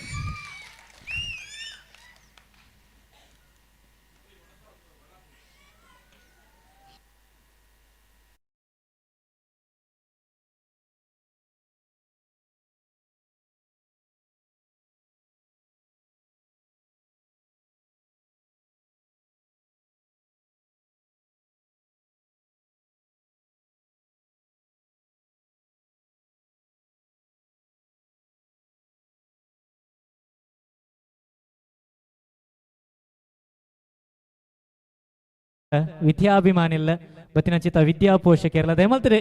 ವಿದ್ಯಾಭಿಮಾನಿಲ್ಲ ಬತ್ತಿನಂಚಿತ ವಿದ್ಯಾ ಪೋಷಕರಲ್ಲ ದಯಮಲ್ತರೆ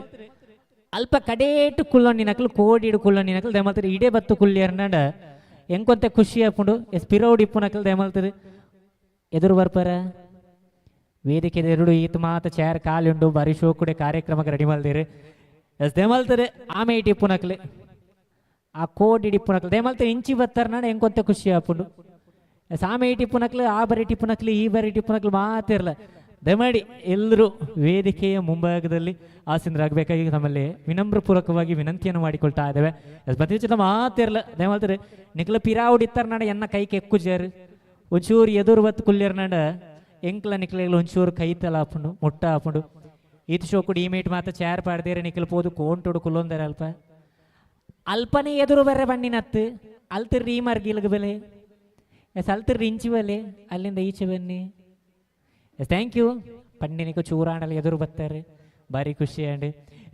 ಅಲ್ಪ ಕಡೇಟು ಕುಲ್ಲೊಂಡಿನಕಲು ಕೋಡಿಡು ಕುಲ್ಲೊಂಡಿನಕಲು ದಯಮಲ್ತರೆ ಇಡೇ ಬತ್ತು ಕುಲ್ಲಿಯರ್ನಾಡ ಎಂಕೊಂತೆ ಖುಷಿ ಆಪುಂಡು ಎಸ್ ಪಿರೋಡ್ ಇಪ್ಪುನಕಲು ದಯಮಲ್ತರೆ ಎದುರು ಬರ್ಪರ ವೇದಿಕೆ ಎರಡು ಈತ ಮಾತ ಚೇರ್ ಖಾಲಿ ಉಂಡು ಬಾರಿ ಶೋಕುಡೆ ಕಾರ್ಯಕ್ರಮಕ್ಕೆ ರೆಡಿ ಮಲ್ದಿರು ಎಸ್ ದಯಮಲ್ತರೆ ಆಮೆ ಇಟ್ಟು ಇಪ್ಪುನಕಲು ಆ ಕೋಡಿ ಇಪ್ಪುನಕಲು ದಯಮಲ್ತರೆ ಇಂಚಿ ಬತ್ತಾರನಾಡ ಎಂಕೊಂತೆ ಖುಷಿ ಆಪುಂಡು ಎಸ್ ಆಮೆ ಇಟ್ಟು ಇಪ್ಪುನಕಲು ಆ ಬರಿ ಟಿಪ್ಪುನಕಲು ಈ ಬರಿ ಟಿಪ್ಪುನಕಲು ಮಾತಿರ್ಲ. ದಯಮಾಡಿ ಎಲ್ಲರೂ ವೇದಿಕೆಯ ಮುಂಭಾಗದಲ್ಲಿ ಆಸೀನರಾಗಬೇಕಾಗಿ ತಮ್ಮಲ್ಲಿ ವಿನಮ್ರಪೂರ್ವಕವಾಗಿ ವಿನಂತಿಯನ್ನು ಮಾಡಿಕೊಳ್ತಾ ಇದ್ದೇವೆ. ಬತ್ತಿನ ಮಾತಿರಲ್ಲ ದಯಮಾಡ್ತಾರೆ ನಿಕ್ಲ ಪಿರಾವುಡಿತ್ತಾರ ನಾಡ ಎನ್ನ ಕೈ ಕೆಕ್ಕುಜಾರು ಒಂಚೂರು ಎದುರು ಬತ್ತು ಕುಲ್ಯರ್ ನಾಡ ಎಂಕ್ಲ ನಿಕ್ಲೆಗ್ಲ ಒಂಚೂರು ಕೈ ತಲ ಆಪುಂಡು ಮುಟ್ಟ ಆಪುಂಡು ಈತ ಶೋಕುಡು ಈ ಮೇಟ್ ಮಾತ ಚೇರ್ ಪಾಡ್ದೇರೆ ನಿಕ್ಲ ಪೋದು ಕೋಂಟುಡು ಕುಲ್ಲೊಂದರೆ ಅಲ್ಪ ಅಲ್ಪನೇ ಎದುರು ಬರ್ರೆ ಬಣ್ಣಿನತ್ತು ಅಲ್ತಿರ್ರಿ ಈ ಮರ್ಗಿಲ್ಗ ಬೆಲೆ ಎಸ್ ಅಲ್ತಿರ್ರಿ ಇಂಚಿ ಬಲೆ ಅಲ್ಲಿಂದ ಈಚೆ ಬನ್ನಿ. ಎಸ್ thank you ಪಂಡಿನಿಗೂ ಚೂರಾಣಲ್ಲಿ ಎದುರು ಬರ್ತಾರೆ ಭಾರಿ ಖುಷಿ ಅಂಡ್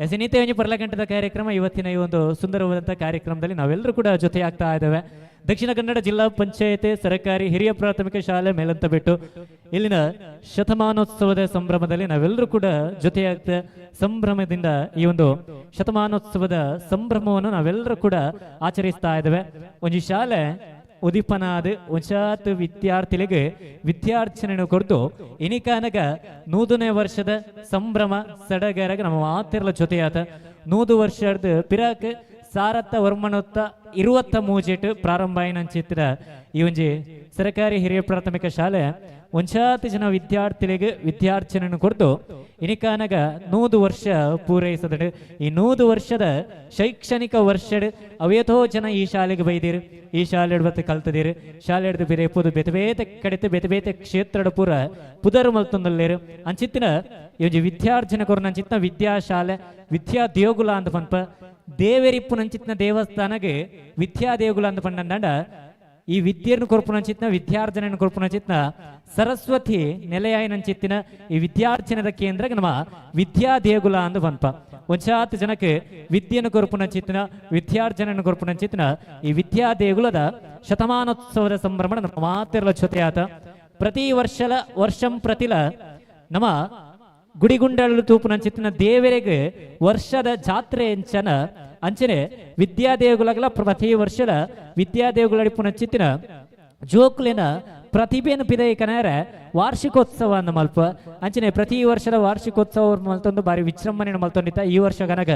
ಎಸ್ ಇನ್ನಿತ ಒಂಜಿ ಪರ್ಲಗಂಟದ ಕಾರ್ಯಕ್ರಮ ಇವತ್ತಿನ ಈ ಒಂದು ಸುಂದರವಾದಂಥ ಕಾರ್ಯಕ್ರಮದಲ್ಲಿ ನಾವೆಲ್ಲರೂ ಕೂಡ ಜೊತೆಯಾಗ್ತಾ ಇದ್ದೇವೆ. ದಕ್ಷಿಣ ಕನ್ನಡ ಜಿಲ್ಲಾ ಪಂಚಾಯತಿ ಸರ್ಕಾರಿ ಹಿರಿಯ ಪ್ರಾಥಮಿಕ ಶಾಲೆ ಮೇಲಂತಬೆಟ್ಟು ಇಲ್ಲಿನ ಶತಮಾನೋತ್ಸವದ ಸಂಭ್ರಮದಲ್ಲಿ ನಾವೆಲ್ಲರೂ ಕೂಡ ಜೊತೆಯಾಗ್ತಾ ಸಂಭ್ರಮದಿಂದ ಈ ಒಂದು ಶತಮಾನೋತ್ಸವದ ಸಂಭ್ರಮವನ್ನು ನಾವೆಲ್ಲರೂ ಕೂಡ ಆಚರಿಸ್ತಾ ಇದ್ದೇವೆ. ಒಂಜಿ ಶಾಲೆ ಉದಿಪನಾದ ಒಂಚಾತ್ ವಿದ್ಯಾರ್ಥಿಗಳಿಗೆ ವಿದ್ಯಾರ್ಚನೆ ಕೊಡ್ತು ಇನಿಕಾನಗ 100ನೇ ವರ್ಷದ ಸಂಭ್ರಮ ಸಡಗರಗ ನಮ್ಮ ಮಾತಿರಲ ಜೊತೆಯಾತ 100 ವರ್ಷದ ಪಿರಾಕ್ ಸಾರತ್ತ ವರ್ಮನೊತ್ತ 23 ಪ್ರಾರಂಭ ಚಿತ್ರ ಈ ಒಂಜಿ ಸರ್ಕಾರಿ ಹಿರಿಯ ಪ್ರಾಥಮಿಕ ಶಾಲೆ ಒಂಚಾತಿ ಜನ ವಿದ್ಯಾರ್ಥಿಗಳಿಗೆ ವಿದ್ಯಾರ್ಚನೆಯನ್ನು ಕೊಡ್ತು ಇನಿಕಾನಗ 100 ವರ್ಷ ಪೂರೈಸದಡು. ಈ 100 ವರ್ಷದ ಶೈಕ್ಷಣಿಕ ವರ್ಷಡ್ ಅವೇತೋ ಜನ ಈ ಶಾಲೆಗೆ ಬೈದಿರು, ಈ ಶಾಲೆ ಬತ್ತು ಕಲ್ತದಿರು, ಶಾಲೆ ಹಿಡಿದು ಬೇರೆ ಪುದು ಬೇತೆ ಬೇತೆ ಕಡಿತ ಬೇತೆ ಬೇತೆ ಕ್ಷೇತ್ರದ ಪೂರ ಪುದರು ಮಲ್ತೊಂದಲ್ಲೇರು ಅಂಚಿತ್ತಿನ ಈ ಒಂಜಿ ವಿದ್ಯಾರ್ಜನೆ ಕೊರ್ನ ಅಂಚಿತ್ತಿನ ವಿದ್ಯಾಶಾಲೆ ವಿದ್ಯಾ ದೇಗುಲ ಅಂತ ಪನ್ಪ ದೇವರಿಪ್ಪು ನಂಚಿತ್ತಿನ ದೇವಸ್ಥಾನಗೆ ವಿದ್ಯಾ ದೇಗುಲ ಅಂತ ಪಂಡಂಡ ಈ ವಿದ್ಯೆಯನ್ನು ಕೊರ್ಪುನಂಚಿತ್ನ ವಿದ್ಯಾರ್ಜನೆಯನ್ನು ಕೊರ್ಪುನಂಚಿತ್ನ ಸರಸ್ವತಿ ನೆಲೆಯಾಯಿನಂಚಿತ್ತಿನ ಈ ವಿದ್ಯಾರ್ಜನದ ಕೇಂದ್ರ ನಮ್ಮ ವಿದ್ಯಾ ದೇಗುಲ ಅಂದು ಪನ್ಪ ಒಂಚಾತ್ ಜನಕ್ಕೆ ವಿದ್ಯೆಯನ್ನು ಕೊರ್ಪುನಂಚಿತ್ತಿನ ವಿದ್ಯಾರ್ಜನೆಯನ್ನು ಕೊರ್ಪುನಂಚಿತ್ತಿನ ಈ ವಿದ್ಯಾ ದೇಗುಲದ ಶತಮಾನೋತ್ಸವದ ಸಂಭ್ರಮ ನಮ್ಮ ಮಾತಿರಲ ಜೊತೆಯಾತ ಪ್ರತಿ ವರ್ಷಲ ವರ್ಷಂ ಪ್ರತಿಲ ನಮ್ಮ ಗುಡಿಗುಂಡಲು ತೂಪುನಂಚಿತ್ತಿನ ದೇವರಿಗೆ ವರ್ಷದ ಜಾತ್ರೆ ಎಂಚನ ಅಂಚನೆ ವಿದ್ಯಾದೇಗುಲಗಳ ಪ್ರತಿ ವರ್ಷದ ವಿದ್ಯಾದೇಗುಲಡಿ ಪುನಚಿತ್ತಿನ ಜೋಕುಲಿನ ಪ್ರತಿಭೆಯನ್ನು ಪಿದೈಕನಾರ ವಾರ್ಷಿಕೋತ್ಸವ ಅನ್ನು ಮಲ್ಪ ಅಂಚನೆ ಪ್ರತಿ ವರ್ಷದ ವಾರ್ಷಿಕೋತ್ಸವ ಮಲ್ತೊಂದು ಬಾರಿ ವಿಜೃಂಭಣೆಯನ್ನು ಮಲ್ತೊಂಡಿತ್ತ ಈ ವರ್ಷ ಗನಗ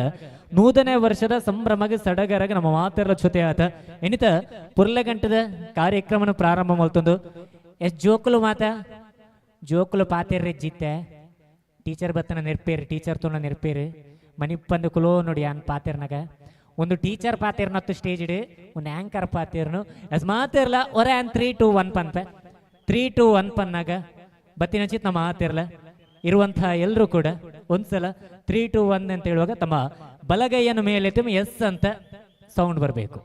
100ನೇ ವರ್ಷದ ಸಂಭ್ರಮಗೆ ಸಡಗರಗ ನಮ್ಮ ಮಾತೆಲ್ಲ ಜೊತೆ ಆತ ಎನಿತ ಪುರ್ಲಗಂಟದ ಕಾರ್ಯಕ್ರಮನ ಪ್ರಾರಂಭ ಮಲ್ತೊಂದು ಎಸ್ ಜೋಕುಲು ಮಾತ ಜೋಕುಲು ಪಾತೆರ್ರೆ ಜಿತ್ತೆ ಟೀಚರ್ ಬತ್ತನ ನೆರ್ಪೇರು ಟೀಚರ್ ತೋನ ನೆರ್ಪೇರು ಮನಿಪ್ಪಂದು ಕುಲೋ ನೋಡಿ ಅನ್ ಪಾತೆರ್ನಾಗ ಒಂದು ಟೀಚರ್ ಪಾತೇರ್ನತ್ತು ಸ್ಟೇಜ್ ಇಡು ಒಂದು ಆ್ಯಂಕರ್ ಪಾತೇರ್ನು ಎಸ್ ಮಾತಿರ್ಲ ಒರೆ ಆನ್ 3 2 1 ಪನ್ಪೆ 3 2 1 ಪನ್ನಾಗ ಬತ್ತಿನ ಚಿತ್ ನಮ್ಮ ಮಾತಿರ್ಲ ಇರುವಂತಹ ಎಲ್ಲರೂ ಕೂಡ ಒಂದ್ಸಲ 3 2 1 ಅಂತ ಹೇಳುವಾಗ ತಮ್ಮ ಬಲಗೈಯನ್ನು ಮೇಲೆ ಎಸ್ ಅಂತ ಸೌಂಡ್ ಬರಬೇಕು.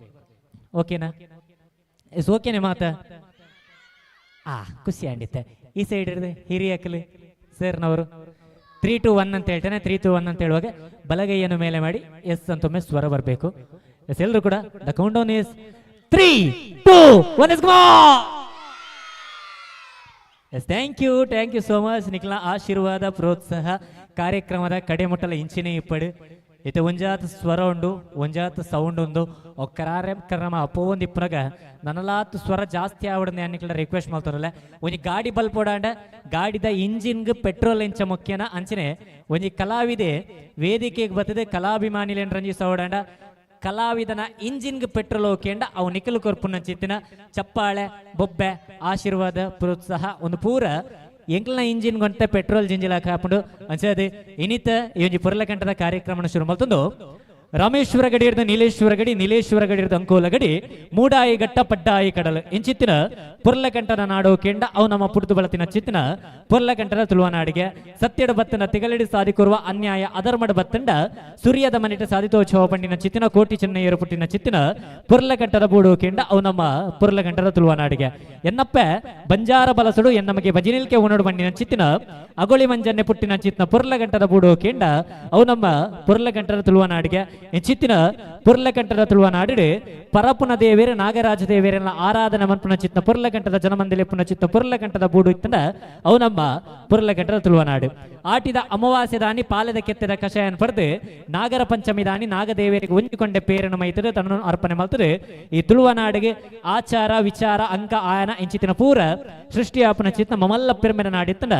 ಓಕೆನಾ? ಎಸ್ ಓಕೆನೆ ಮಾತ ಆ ಖುಷಿ ಅಂಡಿತ್ತೆ. ಈ ಸೈಡ್ ಇರದೆ ಹಿರಿಯಕಲಿ ಸರ್ನವರು 3 2 1 ಅಂತ ಹೇಳ್ತಾನೆ. 3 2 1 ಅಂತ ಹೇಳುವಾಗ ಬಲಗೈಯನ್ನು ಮೇಲೆ ಮಾಡಿ ಎಸ್ ಅಂತ ಒಮ್ಮೆ ಸ್ವರ ಬರಬೇಕು. ಎಸ್ ಎಲ್ಲರೂ ಕೂಡ the count down is 3 2 1 is go. Yes thank you, thank you so much. ನಿಖಲ ಆಶೀರ್ವಾದ ಪ್ರೋತ್ಸಾಹ ಕಾರ್ಯಕ್ರಮದ ಕಡೆಮುಟ್ಟಲ ಇಂಚಿನೇ ಇಪ್ಪಡು ಇತ್ತೆ ಒಂಜಾತ ಸ್ವರ ಉಂಡು ಒಂಜಾತ ಸೌಂಡ್ ಉಂಡು ಕಾರ್ಯಕ್ರಮ ಅಪೋಂದು ಇಪ್ಪನಾಗ ನನಲಾತ್ ಸ್ವರ ಜಾಸ್ತಿ ಆವಡನೆ ಅನ್ನಿಕ್ಲ ರಿಕ್ವೆಸ್ಟ್ ಮಾಡ್ತಾರಲ್ಲ. ಒಂಜಿ ಗಾಡಿ ಬಲ್ಪೋಡಾಂಡ ಗಾಡಿದ ಇಂಜಿನ್ಗೆ ಪೆಟ್ರೋಲ್ ಎಂಚ ಮುಖ್ಯನ ಅಂಚನೆ ಒಂಜಿ ಕಲಾವಿದೆ ವೇದಿಕೆಗೆ ಬರ್ತದೆ ಕಲಾಭಿಮಾನಿಲೇನ್ ರಂಜಿಸೋಡಾಂಡ ಕಲಾವಿದನ ಇಂಜಿನ್ಗೆ ಪೆಟ್ರೋಲ್ ಹೋಗ್ಯಂಡ ಅವು ನಿಖಲು ಕೊರ್ಪುನ ಚಿತ್ತಿನ ಚಪ್ಪಾಳೆ ಬೊಬ್ಬೆ ಆಶೀರ್ವಾದ ಪ್ರೋತ್ಸಾಹ ಒಂದು ಪೂರ ಎಂಕ್ಲನ ಇಂಜಿನ್ ಗೊಂತ ಪೆಟ್ರೋಲ್ ಜಿಂಜಿಲ ಹಾಕೊಂಡು ಅಂಚದೆ ಇನಿತ ಈ ಒಂಜಿ ಪೊರ್ಲಕಂಠದ ಕಾರ್ಯಕ್ರಮನ ಶುರು ಮಲ್ತೊಂದು ರಾಮೇಶ್ವರ ಗಡಿ ಹಿಡಿದ ನೀಲೇಶ್ವರ ಗಡಿ, ನೀಲೇಶ್ವರ ಗಡಿ ಹಿಡಿದ ಅಂಕೋಲ ಗಡಿ, ಮೂಡಾಯಿ ಘಟ್ಟ ಪಡ್ಡಾಯಿ ಕಡಲು ಇಂಚಿತ್ತಿನ ಪೊರ್ಲಕಂಠನ ನಾಡು ಕೆಂಡ ಅವು ನಮ್ಮ ಪುಡ್ದು ಬಳತಿನ ಚಿತ್ತಿನ ಪೊರ್ಲಕಂಠನ ತುಳುವನಾಡಿಗೆ ಸತ್ಯಡ ಬತ್ತನ ತಿಗಲಡಿ ಸಾಧಿಕೊರುವ ಅನ್ಯಾಯ ಅದರ್ಮಡ ಬತ್ತಂಡ ಸೂರ್ಯದ ಮನಿಟ ಸಾಧಿತೋತ್ಸವ ಪಂಡಿನ ಚಿತ್ತಿನ ಕೋಟಿ ಚೆನ್ನಯ್ಯರು ಪುಟ್ಟಿನ ಚಿತ್ತಿನ ಪೊರ್ಲಕಂಠದ ಬೂಡು ಕೆಂಡ ಅವು ನಮ್ಮ ಪೊರ್ಲಕಂಠದ ತುಳುವನಾಡಿಗೆ ಎನ್ನಪ್ಪೆ ಬಂಜಾರ ಬಲಸಡು ಎನ್ನಮಗೆ ಬಜಿನಿಲ್ಕೆ ಉಣಡು ಬಂಡಿನ ಚಿತ್ತಿನ ಅಗೊಳಿ ಮಂಜನ್ನೆ ಪುಟ್ಟಿನ ಚಿತ್ತಿನ ಪೊರ್ಲಗಂಟದ ಬೂಡು ಕೆಂಡ ಅವು ನಮ್ಮ ಪೊರ್ಲಗಂಟದ ತುಳುವನಾಡಿಗೆ ಚಿತ್ತಿನ ಪೊರ್ಲಕಂಠದ ತುಳುವನಾಡಿಡು ಪರಪುನ ದೇವೇರ ನಾಗರಾಜ ದೇವೇರನ ಆರಾಧನೆ ಮನ್ಪುನ ಚಿತ್ನ ಪೊರ್ಲಕಂಠದ ಜನಮಂದಿಲೆ ಪುನ ಚಿತ್ತ ಪೊರ್ಲಕಂಠದ ಬೂಡು ಇತ್ತಂಡ ಅವು ನಮ್ಮ ಪೊರ್ಲಕಂಠದ ತುಳುವನಾಡು. ಆಟಿದ ಅಮಾವಾಸ್ಯ ದಾನಿ ಪಾಲದ ಕೆತ್ತದ ಕಷಾಯನ್ ಪಡೆದು ನಾಗರ ಪಂಚಮಿ ದಾನಿ ನಾಗದೇವರಿಗೆ ಒಂಜಿಕೊಂಡೆ ಪೇರನ್ನು ಮೈತದೆ ತನ್ನನ್ನು ಅರ್ಪಣೆ ಮಾಡ್ತದೆ. ಈ ತುಳುವನಾಡಿಗೆ ಆಚಾರ ವಿಚಾರ ಅಂಕ ಆಯನ ಇಂಚಿತಿನ ಪೂರ ಸೃಷ್ಟಿಯಾಪನ ಚಿತ್ನ ಮಮಲ್ಲ ಪೆರ್ಮೆನ ನಾಡಿತ್ತಂಡ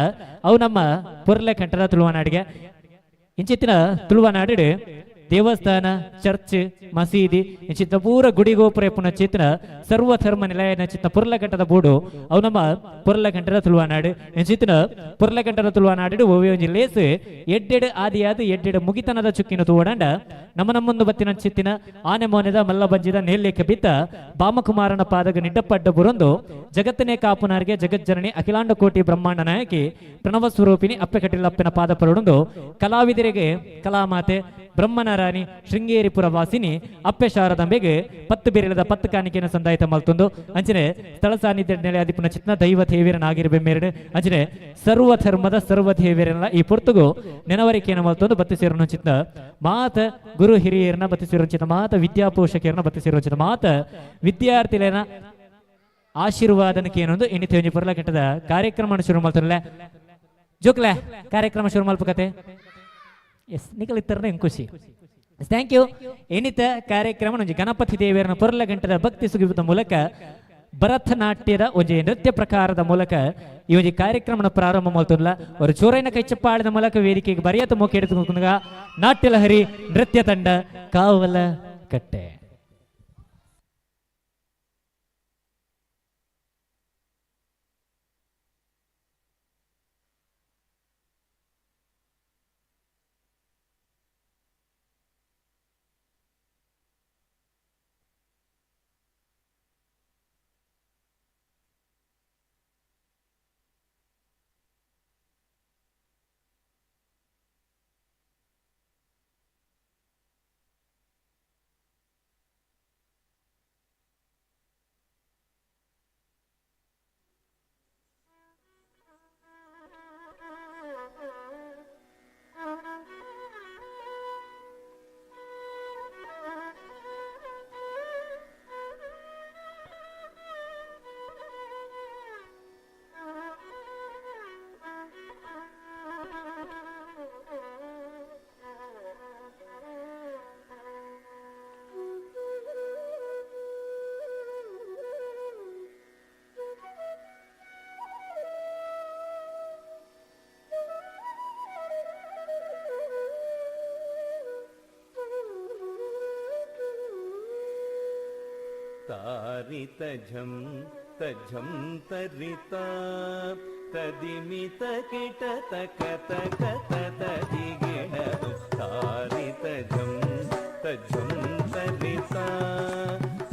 ಅವು ನಮ್ಮ ಪೊರ್ಲಕಂಠದ ತುಳುವನಾಡಿಗೆ ಇಂಚಿತ್ತಿನ ತುಳುವನಾಡಿಡು ದೇವಸ್ಥಾನ, ಚರ್ಚ್, ಮಸೀದಿ ಇಂಚಿತ್ತ ಪೂರ ಗುಡಿ ಗೋಪುರ ಪುನ ಚಿತ್ರ ಸರ್ವಧರ್ಮ ನಿಲಯನ ಚಿತ್ತ ಪುರ್ಲಗಂಟದ ಬೂಡು ಅವು ನಮ್ಮ ಪುರ್ಲಗಂಟದ ತುಳುವನಾಡು. ಇಂಚಿತ್ತಿನ ಪುರ್ಲಗಂಟದ ತುಳುವನಾಡು ಒವ್ವೆ ಒಂಜಿ ಲೇಸ್ ಎಡ್ಡೆಡ್ ಆದಿಯಾದ ಎಡ್ಡೆಡ್ ಮುಗಿತನದ ಚುಕ್ಕಿನ ತೂವಡಂಡ ನಮ್ಮ ನಮ್ಮೊಂದು ಬತ್ತಿನ ಚಿತ್ತಿನ ಆನೆ ಮೋನೆದ ಮಲ್ಲ ಬಂಜಿದ ನೇಲ್ಲೇಖ ಬಿತ್ತ ಬಾಮಕುಮಾರನ ಪಾದಗ ನಿಡ್ಡಪಡ್ಡ ಬುರೊಂದು ಜಗತ್ತನೇ ಕಾಪುನಾರ್ಗೆ ಜಗಜ್ಜನನಿ ಅಖಿಲಾಂಡ ಕೋಟಿ ಬ್ರಹ್ಮಾಂಡ ನಾಯಕಿ ಪ್ರಣವ ಸ್ವರೂಪಿಣಿ ಅಪ್ಪೆ ಕಟಿಲಪ್ಪನ ಪಾದ ಪರಡೊಂದು ಕಲಾವಿದರಿಗೆ ಕಲಾಮಾತೆ ಬ್ರಹ್ಮನ ರಾಣಿ ಶೃಂಗೇರಿಪುರ ವಾಸಿನಿ ಅಪ್ಪೆ ಶಾರದಾಂಬೆಗೆ ಪತ್ತು ಬೆರಳದ ಪತ್ತು ಕಾಣಿಕೆಯನ್ನು ಸಂದಾಯಿತ ಮಲ್ತೊಂದು ಅಂಚನೆ ಸ್ಥಳ ಸಾನ್ನಿಧ್ಯ ನೆಲೆ ಅದಿಪುನ ಚಿತ್ನ ದೈವ ದೇವಿರ ನಾಗಿರ ಬೆಮ್ಮೇರಡು ಅಂಚನೆ ಸರ್ವ ಧರ್ಮದ ಸರ್ವ ದೇವಿಯರನ್ನ ಈ ಪೊರ್ತುಗು ನೆನವರಿಕೆಯನ್ನು ಮಲ್ತೊಂದು ಬತ್ತಿ ಸೇರನು ಚಿತ್ನ ಮಾತ ಗುರು ಹಿರಿಯರನ್ನ ಬತ್ತಿ ಸೇರೋ ಚಿತ್ತ ಮಾತ ವಿದ್ಯಾಪೋಷಕಿಯರನ್ನ ಬತ್ತಿ ಸೇರೋ ಚಿತ್ತ ಮಾತ ವಿದ್ಯಾರ್ಥಿಗಳನ್ನ ಆಶೀರ್ವಾದನಕ್ಕೆ ಏನೊಂದು ಎಣಿತೆ ಒಂಜಿ ಪೊರ್ಲಕಟ್ಟದ ಕಾರ್ಯಕ್ರಮ ಶುರು ಮಲ್ತೊನ್ಲೆ ಜೋಕ್ಲೆ ಕಾರ್ಯಕ್ರಮ ಶುರು ಮಲ್ಪಕತೆ. ಎಸ್ ನಿಕಲ್ ಇತ್ತರನೆ ಖುಷಿ. Thank you. ಎನಿತ ಕಾರ್ಯಕ್ರಮ ಒಂಜಿ ಗಣಪತಿ ದೇವಿಯರನ ಪೊರ್ಲ ಗಂಟದ ಭಕ್ತಿ ಸುಗಿಪದ ಮೂಲಕ ಭರತನಾಟ್ಯದ ಒಂಜಿ ನೃತ್ಯ ಪ್ರಕಾರದ ಮೂಲಕ ಈ ಒಂಜಿ ಕಾರ್ಯಕ್ರಮನ ಪ್ರಾರಂಭ ಮಲ್ತೊನ್ಲ. ஒரு ಚೋರೈನ ಕೈಚಪ್ಪಾಳದ ಮೂಲಕ ವೇದಿಕೆಗೆ ಬರೆಯತ ಮೋಕೆ എടുത്തുಕೊಂಡಾಗ ನಾಟ್ಯಲಹರಿ ನೃತ್ಯ ತಂಡ ಕಾವಲ ಕಟ್ಟೆ. ತಾರಿ ತಜಂ ತಜಂ ತರಿತಾ ತದಿಮಿತ ಕಿಟ ತಕ ತಕ ತದಿಗಿಣದು ತಾರಿ ತಜಂ ತಜಂ ತರಿತಾ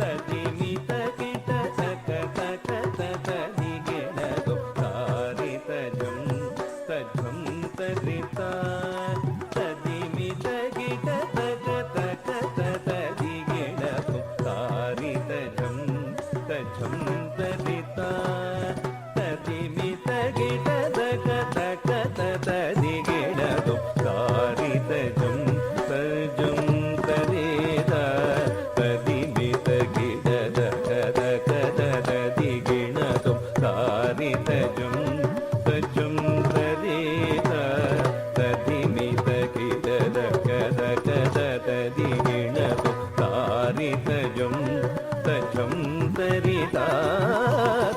ತದಿಮಿತ ಕಿಟ ತಕ ತಕ ತದಿಗಿಣದು ತಾರಿ ತಜಂ ತಜಂ ತರಿತಾ ತದಿಮಿತ ಕಿಟ ತಕ ತಕ ತದಿಗಿಣದು ತಾರಿ ತಜಂ ತಜಂ ತರಿತಾ ತದಿಮಿತ ಗಿಟ ತಕ ತಕ ತದಿಗಿಣದು ತಾರಿ ತಜಂ ತಜಂ ತರಿತಾ ತದಿಮಿತ ಗಿಡ ತಕ ತಕ ತದಿಗಿಣದು ತಾರಿ ತಜಂ ತಜಂ ತರಿತಾ ತದಿಮಿತ ಗಿಡ ತಕ ತಕ ತದಿಗಿಣದು ತಾರಿ ತಜಂ ತಜಂ ತರಿತಾ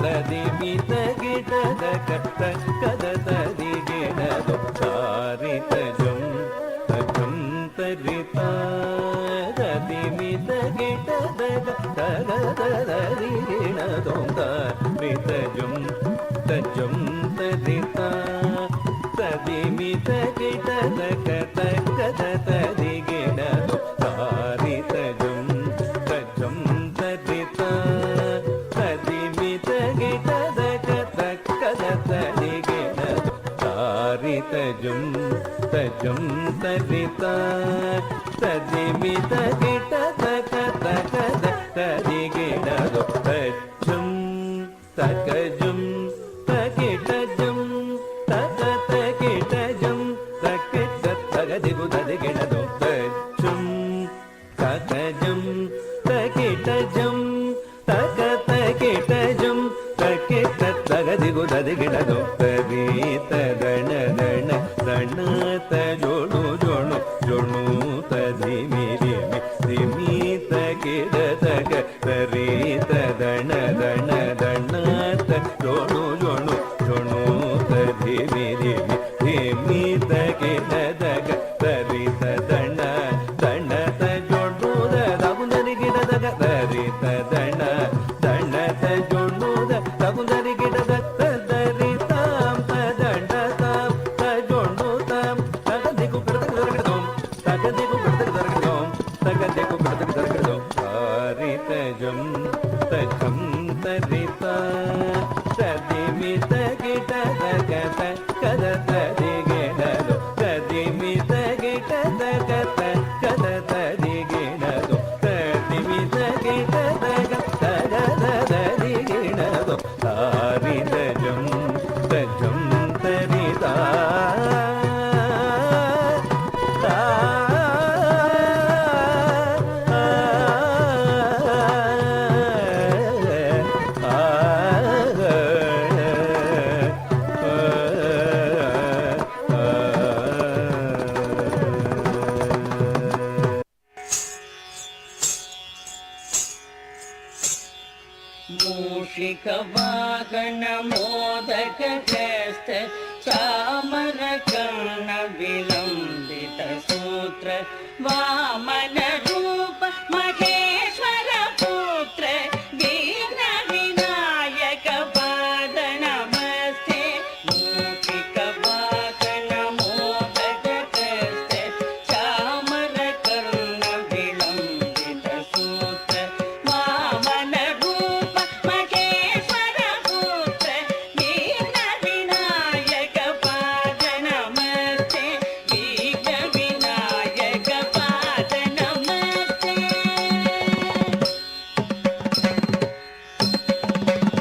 ತದಿಮಿತ ಗಿಡ ತಕ ತಕ ತದಿಗಿಣದು ತಾರಿ ತಜಂ ತಜಂ ತರಿತಾ ತದಿಮಿತ ಗಿಡ ತಕ ತಕ ತದಿಗಿಣದು ತಾರಿ ತಜಂ ತಜಂ ತರಿತಾ ತದಿಮಿತ ಗಿಡ ತಕ ತಕ ತದಿಗಿಣದು ತಾರಿ ತಜಂ ತಜಂ ತರಿತಾ ತದಿಮಿತ ಗಿಡ ತಕ ತಕ ತದಿಗಿಣದು ತಾರಿ ತಜಂ ತಜಂ ತರಿತಾ ತದಿಮಿತ ಗಿಡ ತಕ ತಕ ತದಿಗಿಣದು ತಜಂ ತಕಜಂ ತಕಿಟಜಂ ತಕ ತಕಿಟಜಂ ತಕಿಟ ತಗದಿಗು ತದಿಗಿಣದು ತಜಂ ತಕಜಂ ತಕಿಟಜಂ ತಕ ತಕಿಟಜಂ ತಕಿಟ ತಗದಿಗು ತದಿಗಿಣದು ತರೀತ ದಣ ದಣ ದಣ ತ ಜೋಣು ಜೋಣು ಜೋಣು ತಧಿಮಿ ಧಿಮಿ ಧಿಮಿ ತಕಿಡ ತಕ ತರೀತ ದಣ ದಣ ದಣ ತ ಜೋಣು ಜೋಣು ಜೋಣು ತಧಿಮಿ ಧಿಮಿ ಧಿಮಿ ತಕಿಟ ತಕ ತರಿತ ದಣ ದಣ मूषिकवाहन मोदकहस्त चामरकर्ण विलम्बितसूत्र वामनरूप महेश्वर पुत्र विघ्न विनायक पाद नमस्ते। मूषिकवाहन मोदकहस्त चामरकर्ण विलम्बितसूत्र वामनरूप महेश्वर पुत्र विघ्न विनायक पाद नमस्ते। विघ्न विनायक पाद नमस्ते।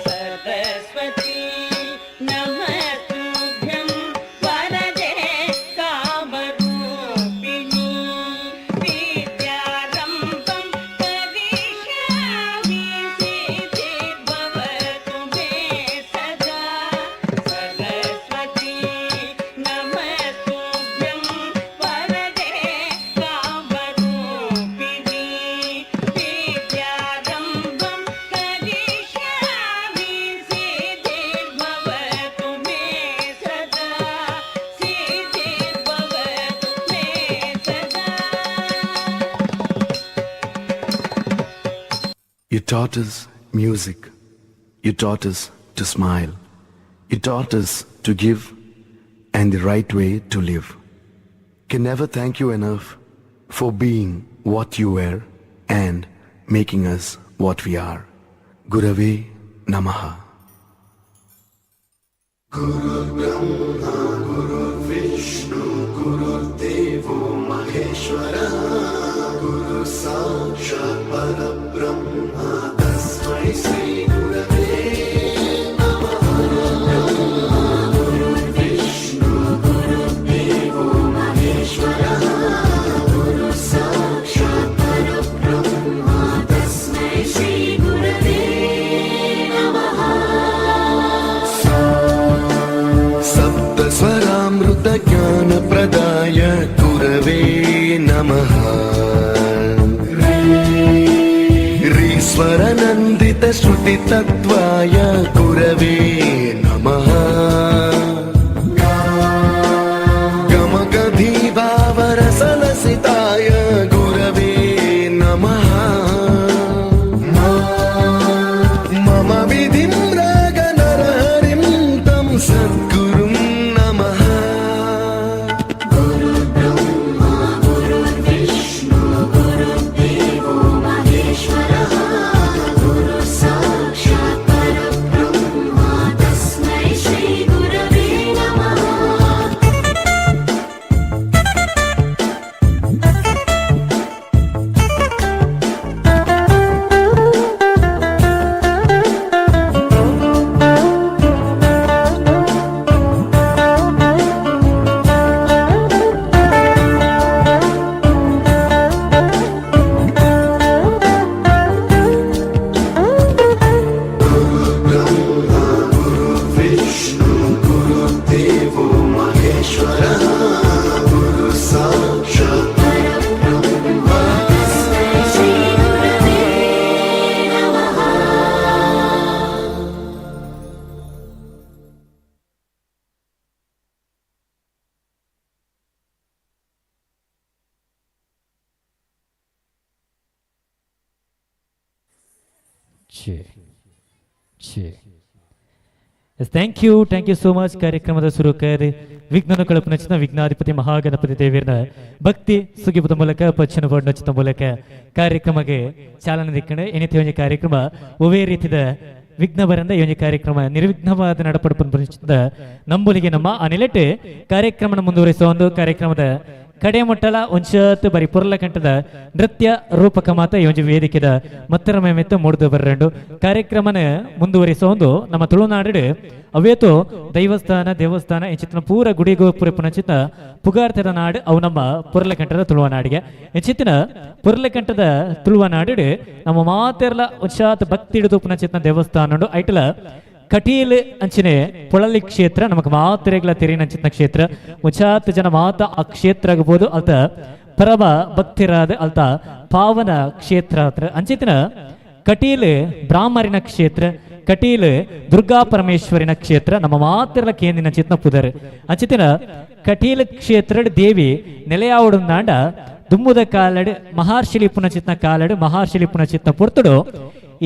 सरस्वती नमस्तुभ्यं वरदे कामरूपिणी विद्यारम्भं करिष्यामि सिद्धिर्भवतु मे सदा। सरस्वती नमस्तुभ्यं वरदे कामरूपिणी विद्यारम्भं करिष्यामि सिद्धिर्भवतु मे सदा। सिद्धिर्भवतु मे सदा। You taught us music. You taught us to smile. You taught us to give and the right way to live. Can never thank you enough for being what you were and making us what we are. Gurave Namaha. Guru Brahma, Guru Vishnu, Guru Devo Maheshwara, Guru Sakshat Parabrahma, Tasmai Sri Gurave Namaha. Guru Vishnu, Guru Devo Maheshwara, Guru Sakshat Parabrahma, Tasmai Sri Gurave Namaha. सप्तस्वरामृतज्ञानप्रदाय गुरवे नमः। रीस्वरनन्दितश्रुतितत्त्वाय गुरवे नमः। गमकधीभावरसलसिताय गुरवे नमः। मम विधिं रागनरहरिं तं सद्गुरुं नमः। Guru Brahma, Guru Vishnu, Guru Devo Maheshwara, Guru Sakshat Parabrahma, Tasmai Shri Gurave Namaha. Guru Brahma, Guru Vishnu, Guru Devo Maheshwara, Guru Sakshat Parabrahma, Tasmai Shri Gurave Namaha. Yes, thank you, thank you so much. ಕಾರ್ಯಕ್ರಮದ ಸುರುಕರ್ ವಿಘ್ನನ ಕಳಪನಚಿನ ವಿಘ್ನಾಧಿಪತಿ ಮಹಾಗಣಪತಿ ದೇವಿಯರ ಭಕ್ತಿ ಸುಗಿಪದ ಮೂಲಕ ಪಚ್ಚನ board ಮೂಲಕ ಕಾರ್ಯಕ್ರಮಕ್ಕೆ ಚಾಲನೆ ದಿಕ್ಕಂಡು ಏನಿತಿ ಒಂಜಿ ಕಾರ್ಯಕ್ರಮ ಒವೇ ರೀತಿದ ವಿಘ್ನ ಬರಂದ ಈ ಒಂಜಿ ಕಾರ್ಯಕ್ರಮ ನಿರ್ವಿಘ್ನವಾದ ನಡಪಡಪುನ ನಂಬುಲಿಗೆ ನಮ್ಮ ಆ ನಿಲೆಟ್ ಕಾರ್ಯಕ್ರಮನ ಮುಂದುವರಿಸುವ ಒಂದು ಕಾರ್ಯಕ್ರಮದ ಕಡೆ ಮೊಟ್ಟಲ ಒಂಚತ್ತು ಬರಿ ಪೊರ್ಲ ಕಂಠದ ನೃತ್ಯ ರೂಪಕ ಮಾತ ಈ ಒಂಜಿ ವೇದಿಕೆದ ಮತ್ತರ ಮೇಮೆತ್ತ ಮೂಡ್ದು ಬರ್ರಂಡು ಕಾರ್ಯಕ್ರಮನ ಮುಂದುವರಿಸುವ ಒಂದು ನಮ್ಮ ತುಳುನಾಡು ಅವೇತು ದೈವಸ್ಥಾನ ದೇವಸ್ಥಾನ ಇಂಚಿತ್ತಿನ ಪೂರ ಗುಡಿ ಗೋಪುರ ಪುನಚಿತ ಪುಗಾರ್ತದ ನಾಡು ಅವು ನಮ್ಮ ಪೊರ್ಲಕಂಠದ ತುಳುವ ನಾಡಿಗೆ ಇಂಚಿತ್ತಿನ ಪೊರ್ಲಕಂಠದ ತುಳುವ ನಾಡು ನಮ್ಮ ಮಾತೆರ್ಲ ಉಚ್ಚಾತ್ ಭಕ್ತಿ ಹಿಡಿದು ಪುನಚಿತ್ನ ದೇವಸ್ಥಾನ ಉಂಡು. ಐಟಲ ಕಟೀಲ್ ಅಂಚಿನೆ ಪೊಳಲಿ ಕ್ಷೇತ್ರ ನಮಕ್ ಮಾತ್ರೆಗಳ ತೆರಿನಂಚಿನ ಕ್ಷೇತ್ರ ಮುಚಾತ್ ಜನ ಮಾತ ಆ ಕ್ಷೇತ್ರ ಆಗಬಹುದು ಅಲ್ತ ಪರಮ ಭಕ್ತಿರಾದ ಅಲ್ತ ಪಾವನ ಕ್ಷೇತ್ರ ಹತ್ರ ಅಂಚಿತಿನ ಕಟೀಲು ಬ್ರಾಹ್ಮರಿನ ಕ್ಷೇತ್ರ, ಕಟೀಲು ದುರ್ಗಾ ಪರಮೇಶ್ವರಿನ ಕ್ಷೇತ್ರ, ನಮ್ಮ ಮಾತ್ರ ಕೇಂದಿನ ಚಿತ್ನ ಪುದರ್ ಅಂಚಿತಿನ ಕಟೀಲು ಕ್ಷೇತ್ರದ ದೇವಿ ನೆಲೆಯಾವಡುಂದಾಂಡ ದುಮ್ಮುದ ಕಾಲಡ್ ಮಹರ್ಷಿಲಿ ಪುನಚಿತ್ನ ಕಾಲಡ್ ಮಹರ್ಷಿಲಿ ಪುನಚಿತ್ನ ಪೊರ್ತುಡು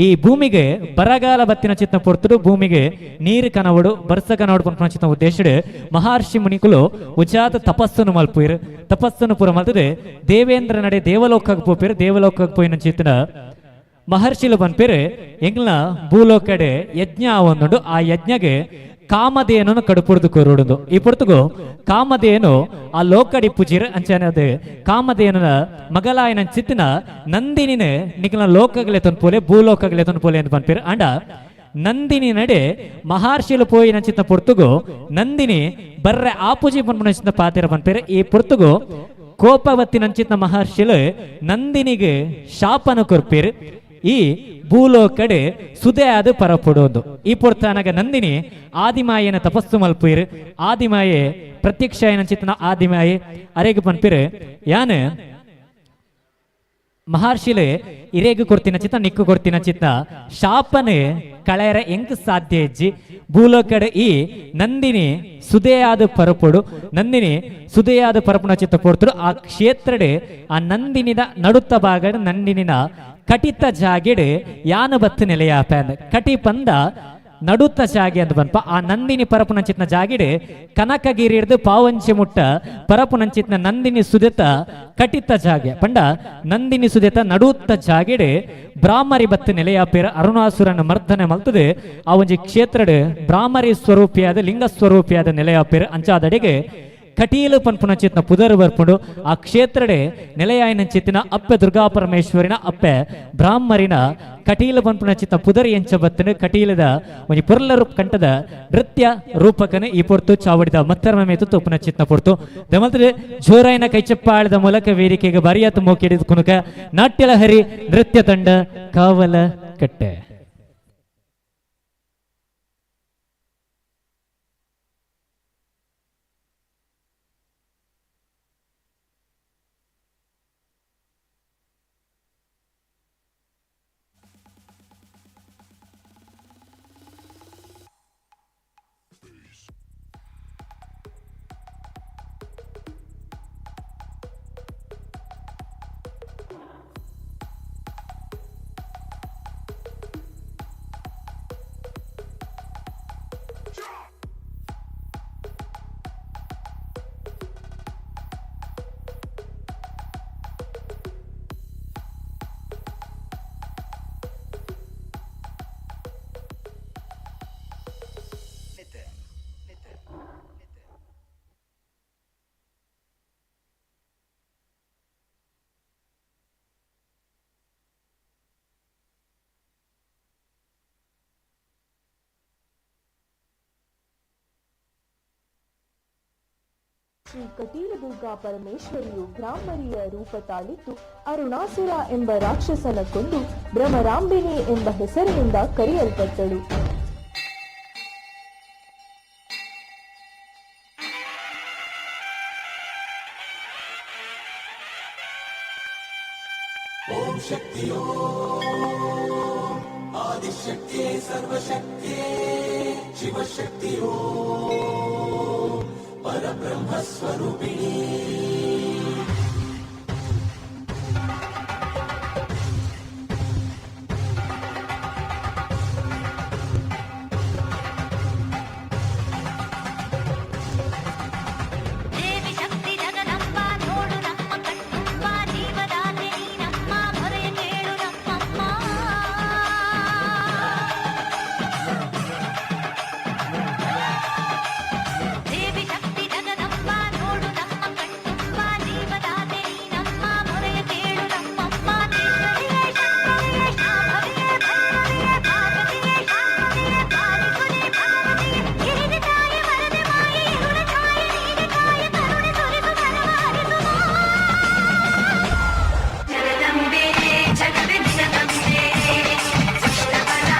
ಈ ಭೂಮಿಗೆ ಬರಗಾಲ ಬತ್ತಿನ ಚಿತ್ನ ಪೊರ್ತುಡು ಭೂಮಿಗೆ ನೀರು ಕನವಡು ಬರ್ಸ ಕನವಡು ಪನ್ಪುನ ಚಿತ್ನ ಉದ್ದೇಶಡ್ ಮಹರ್ಷಿ ಮುನಿಕುಲು ಉಜಾತ ತಪಸ್ಸನ್ನು ಮಲ್ಪುಯಿರು. ತಪಸ್ಸನ್ನು ಪೂರ ಮಲ್ತದೆ ದೇವೇಂದ್ರ ನಡೆ ದೇವಲೋಕಕ್ಕೆ ಪೋಪಿರು. ದೇವಲೋಕಕ್ಕೆ ಪೋಯಿನ ಚಿತ್ನ ಮಹರ್ಷಿಲು ಪನ್ಪೇರು ಎಂಗ್ಲ ಭೂಲೋಕಡೆ ಯಜ್ಞ ಒಂದುಂಡು, ಆ ಯಜ್ಞಗೆ ಕಾಮಧೇನನ್ನು ಕಡುಪುಡ್ದು ಕೊರುಡುಂದು. ಈ ಪೊರ್ತುಗು ಕಾಮಧೇನು ಆ ಲೋಕಡಿ ಪುಜಿರ್ ಅಂಚನದು ಕಾಮಧೇನನ ಮಗಲಾಯನ ಚಿತ್ತಿನ ನಂದಿನಿನ ನಿಖಲ ಲೋಕಗಳೇ ತೊನ್ಪೋಲೆ ಭೂಲೋಕಗಳೇ ತೊನ್ಪೋಲೆ ಅಂತ ಪನ್ಪೇರು. ಅಂಡ ನಂದಿನಿ ನಡೆ ಮಹರ್ಷಿಲು ಪೋಯಿನ ಚಿತ್ತ ಪೊರ್ತುಗು ನಂದಿನಿ ಬರ್ರೆ ಆಪುಜಿ ಪನ್ಪುನ ಚಿತ್ತ ಪಾತಿರ ಪನ್ಪೇರು. ಈ ಪೊರ್ತುಗು ಕೋಪವತ್ತಿ ನಂಚಿತ್ನ ಮಹರ್ಷಿಲು ನಂದಿನಿಗೆ ಶಾಪನ ಕೊರ್ಪೇರು, ಈ ಭೂಲೋಕಡೆ ಸುದೆ ಆದ ಪರಪುಡೋದು. ಈ ಪೊರ್ತನಗ ನಂದಿನಿ ಆದಿಮಾಯನ ತಪಸ್ಸು ಮಲ್ಪುಯಿರು. ಆದಿಮಾಯೆ ಪ್ರತ್ಯಕ್ಷ ಚಿತ್ತನ ಆದಿಮಾಯೆ ಅರೆಗೆ ಪನ್ಪಿರು, ಯಾನ್ ಮಹರ್ಷಿಲೆ ಇರೇಗು ಕೊಡ್ತಿನ ಚಿತ್ತ ನಿಕ್ಕು ಕೊಡ್ತಿನ ಚಿತ್ತ ಶಾಪನೆ ಕಳೆಯರ ಎಂಕ್ ಸಾಧ್ಯ ಹೆಜ್ಜಿ ಭೂಲೋಕಡೆ ಈ ನಂದಿನಿ ಸುದೆಯಾದ ಪರಪುಡು. ನಂದಿನಿ ಸುದೆಯಾದ ಪರಪುನ ಚಿತ್ತ ಪೊರ್ತುಡು ಆ ಕ್ಷೇತ್ರಡೆ ಆ ನಂದಿನಿದ ನಡುತ್ತ ಭಾಗಡ್ ನಂದಿನಿನ ಕಟಿತ ಜಾಗೆಡ್ ಯಾನ ಬತ್ತು ನೆಲೆಯಾಪ ಕಟಿ ಪಂದ ನಡುತ್ತ ಜಾಗೆ ಅಂತ ಬನ್ಪ. ಆ ನಂದಿನಿ ಪರಪುನಂಚಿತ್ನ ಜಾಗಿಡೆ ಕನಕಗಿರಿ ಹಿಡಿದು ಪಾವಂಚಿ ಮುಟ್ಟ ಪರಪುನಂಚಿತ್ನ ನಂದಿನಿ ಸುದೆತ ಕಟಿತ ಜಾಗೆ ಪಂಡ ನಂದಿನಿ ಸುದೆತ ನಡುತ್ತ ಜಾಗಿಡೆ ಬ್ರಾಹ್ಮರಿ ಬತ್ತು ನೆಲೆಯಾಪೇರ ಅರುಣಾಸುರನ ಮರ್ದನೆ ಮಲ್ತದೆ ಆ ಒಂಜಿ ಕ್ಷೇತ್ರಡ್ ಬ್ರಾಹ್ಮರಿ ಸ್ವರೂಪಿಯಾದ ಲಿಂಗ ಸ್ವರೂಪಿಯಾದ ನೆಲೆಯಾಪೇರ ಅಂಚಾದಡೆಗೆ ಕಟೀಲು ಪನ್ಪುನ ಚಿತ್ನ ಪುದರ್ ಬರ್ಪುಂಡು. ಆ ಕ್ಷೇತ್ರಡೆ ನೆಲೆಯಾಯಿನ ಚಿತ್ತಿನ ಅಪ್ಪೆ ದುರ್ಗಾ ಪರಮೇಶ್ವರಿನ ಅಪ್ಪೆ ಬ್ರಾಹ್ಮರಿನ ಕಟೀಲು ಪನ್ಪುನ ಚಿತ್ನ ಪುದರ್ ಎಂಚ ಬತ್ತನು ಕಟೀಲದ ಒಂಜಿ ಪೊರ್ಲ ಕಂಠದ ನೃತ್ಯ ರೂಪಕನ ಈ ಪೊರ್ತು ಚಾವಡಿದ ಮತ್ತರ್ಮ ಮೇತು ತೋಪುನ ಚಿತ್ನ ಪೊರ್ತು ದಮಲ್ತದೆ ಜೋರಾಯಿನ ಕೈಚಪ್ಪಾಳದ ಮೂಲಕ ವೇದಿಕೆಗೆ ಬರಿಯಾತು ಮೋಕಿಡಿದ ಕುನುಕ ನಾಟ್ಯಲಹರಿ ನೃತ್ಯ ತಂಡ ಕಾವಲ ಕಟ್ಟೆ. ಶ್ರೀ ಕಟೀಲದುರ್ಗಾ ಪರಮೇಶ್ವರಿಯು ಬ್ರಾಹ್ಮರಿಯ ರೂಪ ತಾಳಿದ್ದು ಅರುಣಾಸುರ ಎಂಬ ರಾಕ್ಷಸನ ಕೊಂದು ಭ್ರಮರಾಂಬಿನಿ ಎಂಬ ಹೆಸರಿನಿಂದ ಕರೆಯಲ್ಪಟ್ಟಳು. ಓಂ ಶಕ್ತಿ ಓಂ ಆದಿಶಕ್ತಿಯೇ ಸರ್ವಶಕ್ತಿಯೇ ಶಿವಶಕ್ತಿ ಓಂ ಪರಬ್ರಹ್ಮ ಸ್ವರೂಪಿಣಿ. ದೇವಿ ಶಕ್ತಿ ಜಗದಂಬ ನೋಡು ನಮ್ಮ ಕಣ್ತುಂಬ ಜೀವದಾತೆ ನೀನಮ್ಮ ಮೊರೆಯ ಕೇಳು ನಮ್ಮಮ್ಮ. ದೇವಿ ಶಕ್ತಿ ಜಗದಂಬ ನೋಡು ನಮ್ಮ ಕಣ್ತುಂಬ ಜೀವದಾತೆ ನೀನಮ್ಮ ಮೊರೆಯ ಕೇಳು ನಮ್ಮಮ್ಮ. ಈಶ್ವರಿಯೇ ಶಂಕರಿಯೇ ಶಾಂಭವಿಯೇ ಭೈರವಿಯೇ ಪಾರ್ವತಿಯೇ ಶಾಂಭವಿಯೇ ಪಾಲಿಸುನಿ ಭಗವತಿಯೇ ಗಿರಿಜ ತಾಯಿ ವರದೆ ಮಾಯೆ ಇರುಳ ಛಾಯೆ ನೀನೆ ಕಾಯ ಕರುಣೆ ಸುರಿಸು ವರವ ಹರಿಸುವ. ಜಗದಂಬೆ ಜಗವೆ ಜಗದಂಬೆ ದುಷ್ಟಬಲ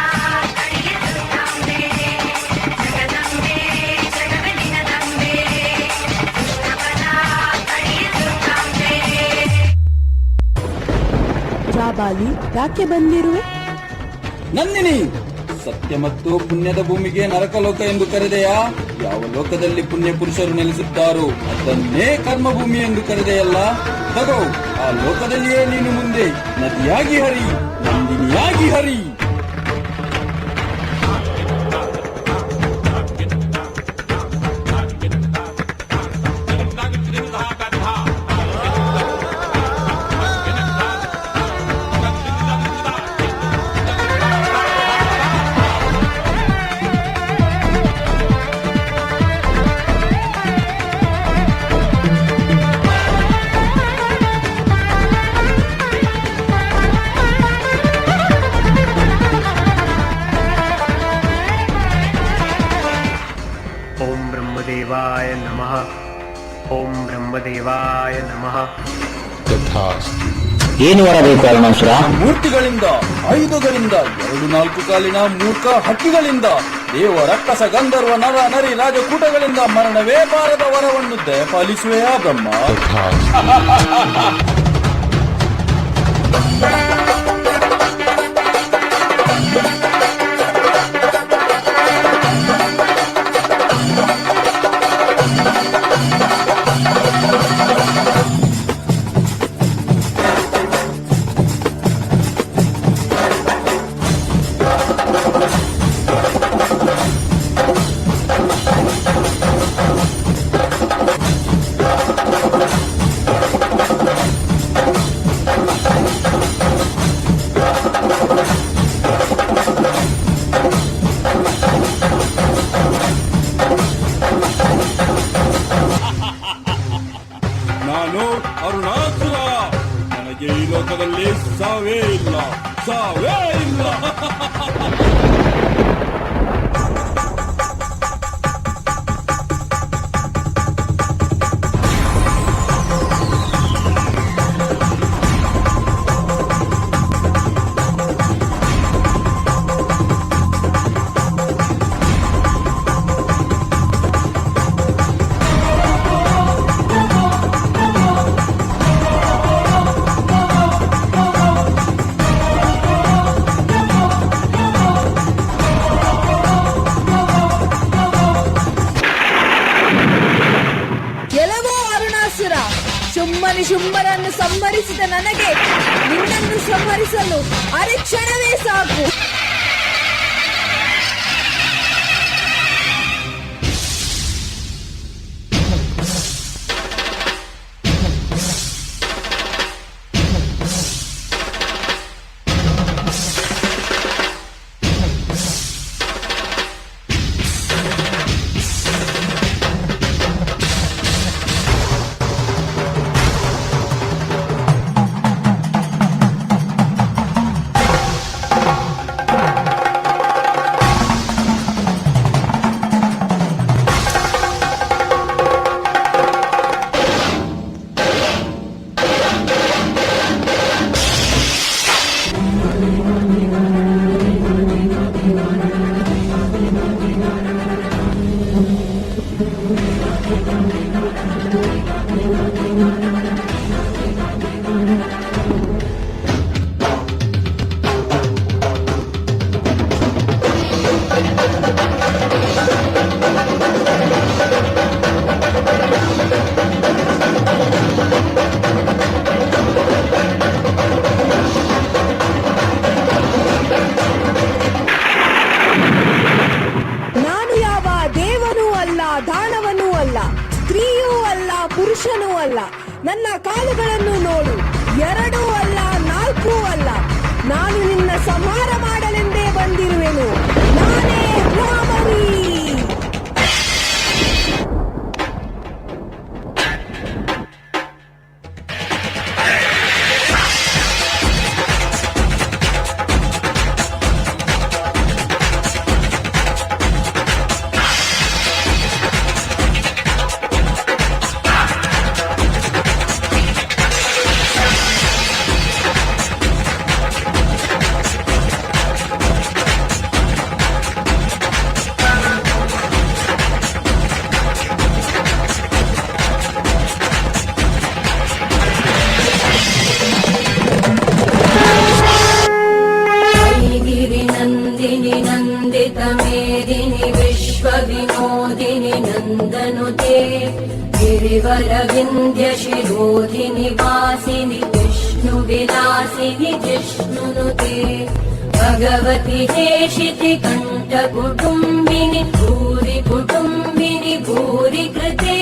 ತಡೆಯ ದುರ್ಗಾಂಬೆ. ಜಗದಂಬೆ ಜಗವೆ ನಿನದಂಬೆ ದುಷ್ಟಬಲ ತಡೆಯ ದುರ್ಗಾಂಬೆ. ಜಾಬಾಲಿ, ಯಾಕೆ ಬಂದಿರುವೆ? ನಂದಿನಿ, ಸತ್ಯ ಮತ್ತು ಪುಣ್ಯದ ಭೂಮಿಗೆ ನರಕಲೋಕ ಎಂದು ಕರೆದೆಯಾ? ಯಾವ ಲೋಕದಲ್ಲಿ ಪುಣ್ಯ ಪುರುಷರು ನೆಲೆಸುತ್ತಾರೋ ಅದನ್ನೇ ಕರ್ಮಭೂಮಿ ಎಂದು ಕರೆದೆಯಲ್ಲ. ತಗೋ, ಆ ಲೋಕದಲ್ಲಿಯೇ ನೀನು ಮುಂದೆ ನದಿಯಾಗಿ ಹರಿ, ನಂದಿನಿಯಾಗಿ ಹರಿ. ಓಂ ಬ್ರಹ್ಮದೇವಾಯ ನಮಃ. ಓಂ ಬ್ರಹ್ಮದೇವಾಯ ನಮಃ. ಏನು ವರ ಬೇಕು ಅರುಣಾಸುರ? ಮೂರ್ತಿಗಳಿಂದ, ಆಯುಧಗಳಿಂದ, ಎರಡು ನಾಲ್ಕು ಕಾಲಿನ ಮೂರ್ಖ ಹಕ್ಕಿಗಳಿಂದ, ದೇವ ರಕ್ಕಸ ಗಂಧರ್ವ ನರ ನರಿ ರಾಜಕೂಟಗಳಿಂದ ಮರಣವೇ ಬಾರದ ವರವನ್ನು ದಯಪಾಲಿಸುವೆಯಾ ಬ್ರಹ್ಮ? ನಾನು ಅರುಣಾಸುರ. ನನಗೆ ಈ ಲೋಕದಲ್ಲಿ ಸಾವೇ ಇಲ್ಲ, ಸಾವೇ ಇಲ್ಲ. ಎಲವೋ ಅರುಣಾಸುರ, ಶುಂಭನಿ ಶುಂಭರನ್ನು ಸಂಹರಿಸಿದ ನನಗೆ ನಿನ್ನನ್ನು ಸಂಹರಿಸಲು ಅರೆಕ್ಷಣವೇ ಸಾಕು. ನಾನು ಯಾವ ದೇವನೂ ಅಲ್ಲ, ದಾನವನೂ ಅಲ್ಲ, ಸ್ತ್ರೀಯೂ ಅಲ್ಲ, ಪುರುಷನೂ ಅಲ್ಲ. ನನ್ನ ಕಾಲುಗಳನ್ನು ನೋಡು, ಎರಡೂ ಅಲ್ಲ, ನಾಲ್ಕೂ ಅಲ್ಲ. ನಾನು ನಿನ್ನ ಸಂಹಾರ ಮಾಡಲೆಂದೇ ಬಂದಿರುವೆನು. ನಾನೇ ಭ್ರಾಮರಿ. गिरिनन्दिनि नन्दितमेदिनि विश्वविनोदिनि नन्दनुते गिरिवरविन्ध्यशिरोधिनि वासिनि विष्णुविलासिनि जिष्णुनुते भगवति हेशिति कण्ठकुटुम्बिनि भूरि कुटुम्बिनि भूरि कृते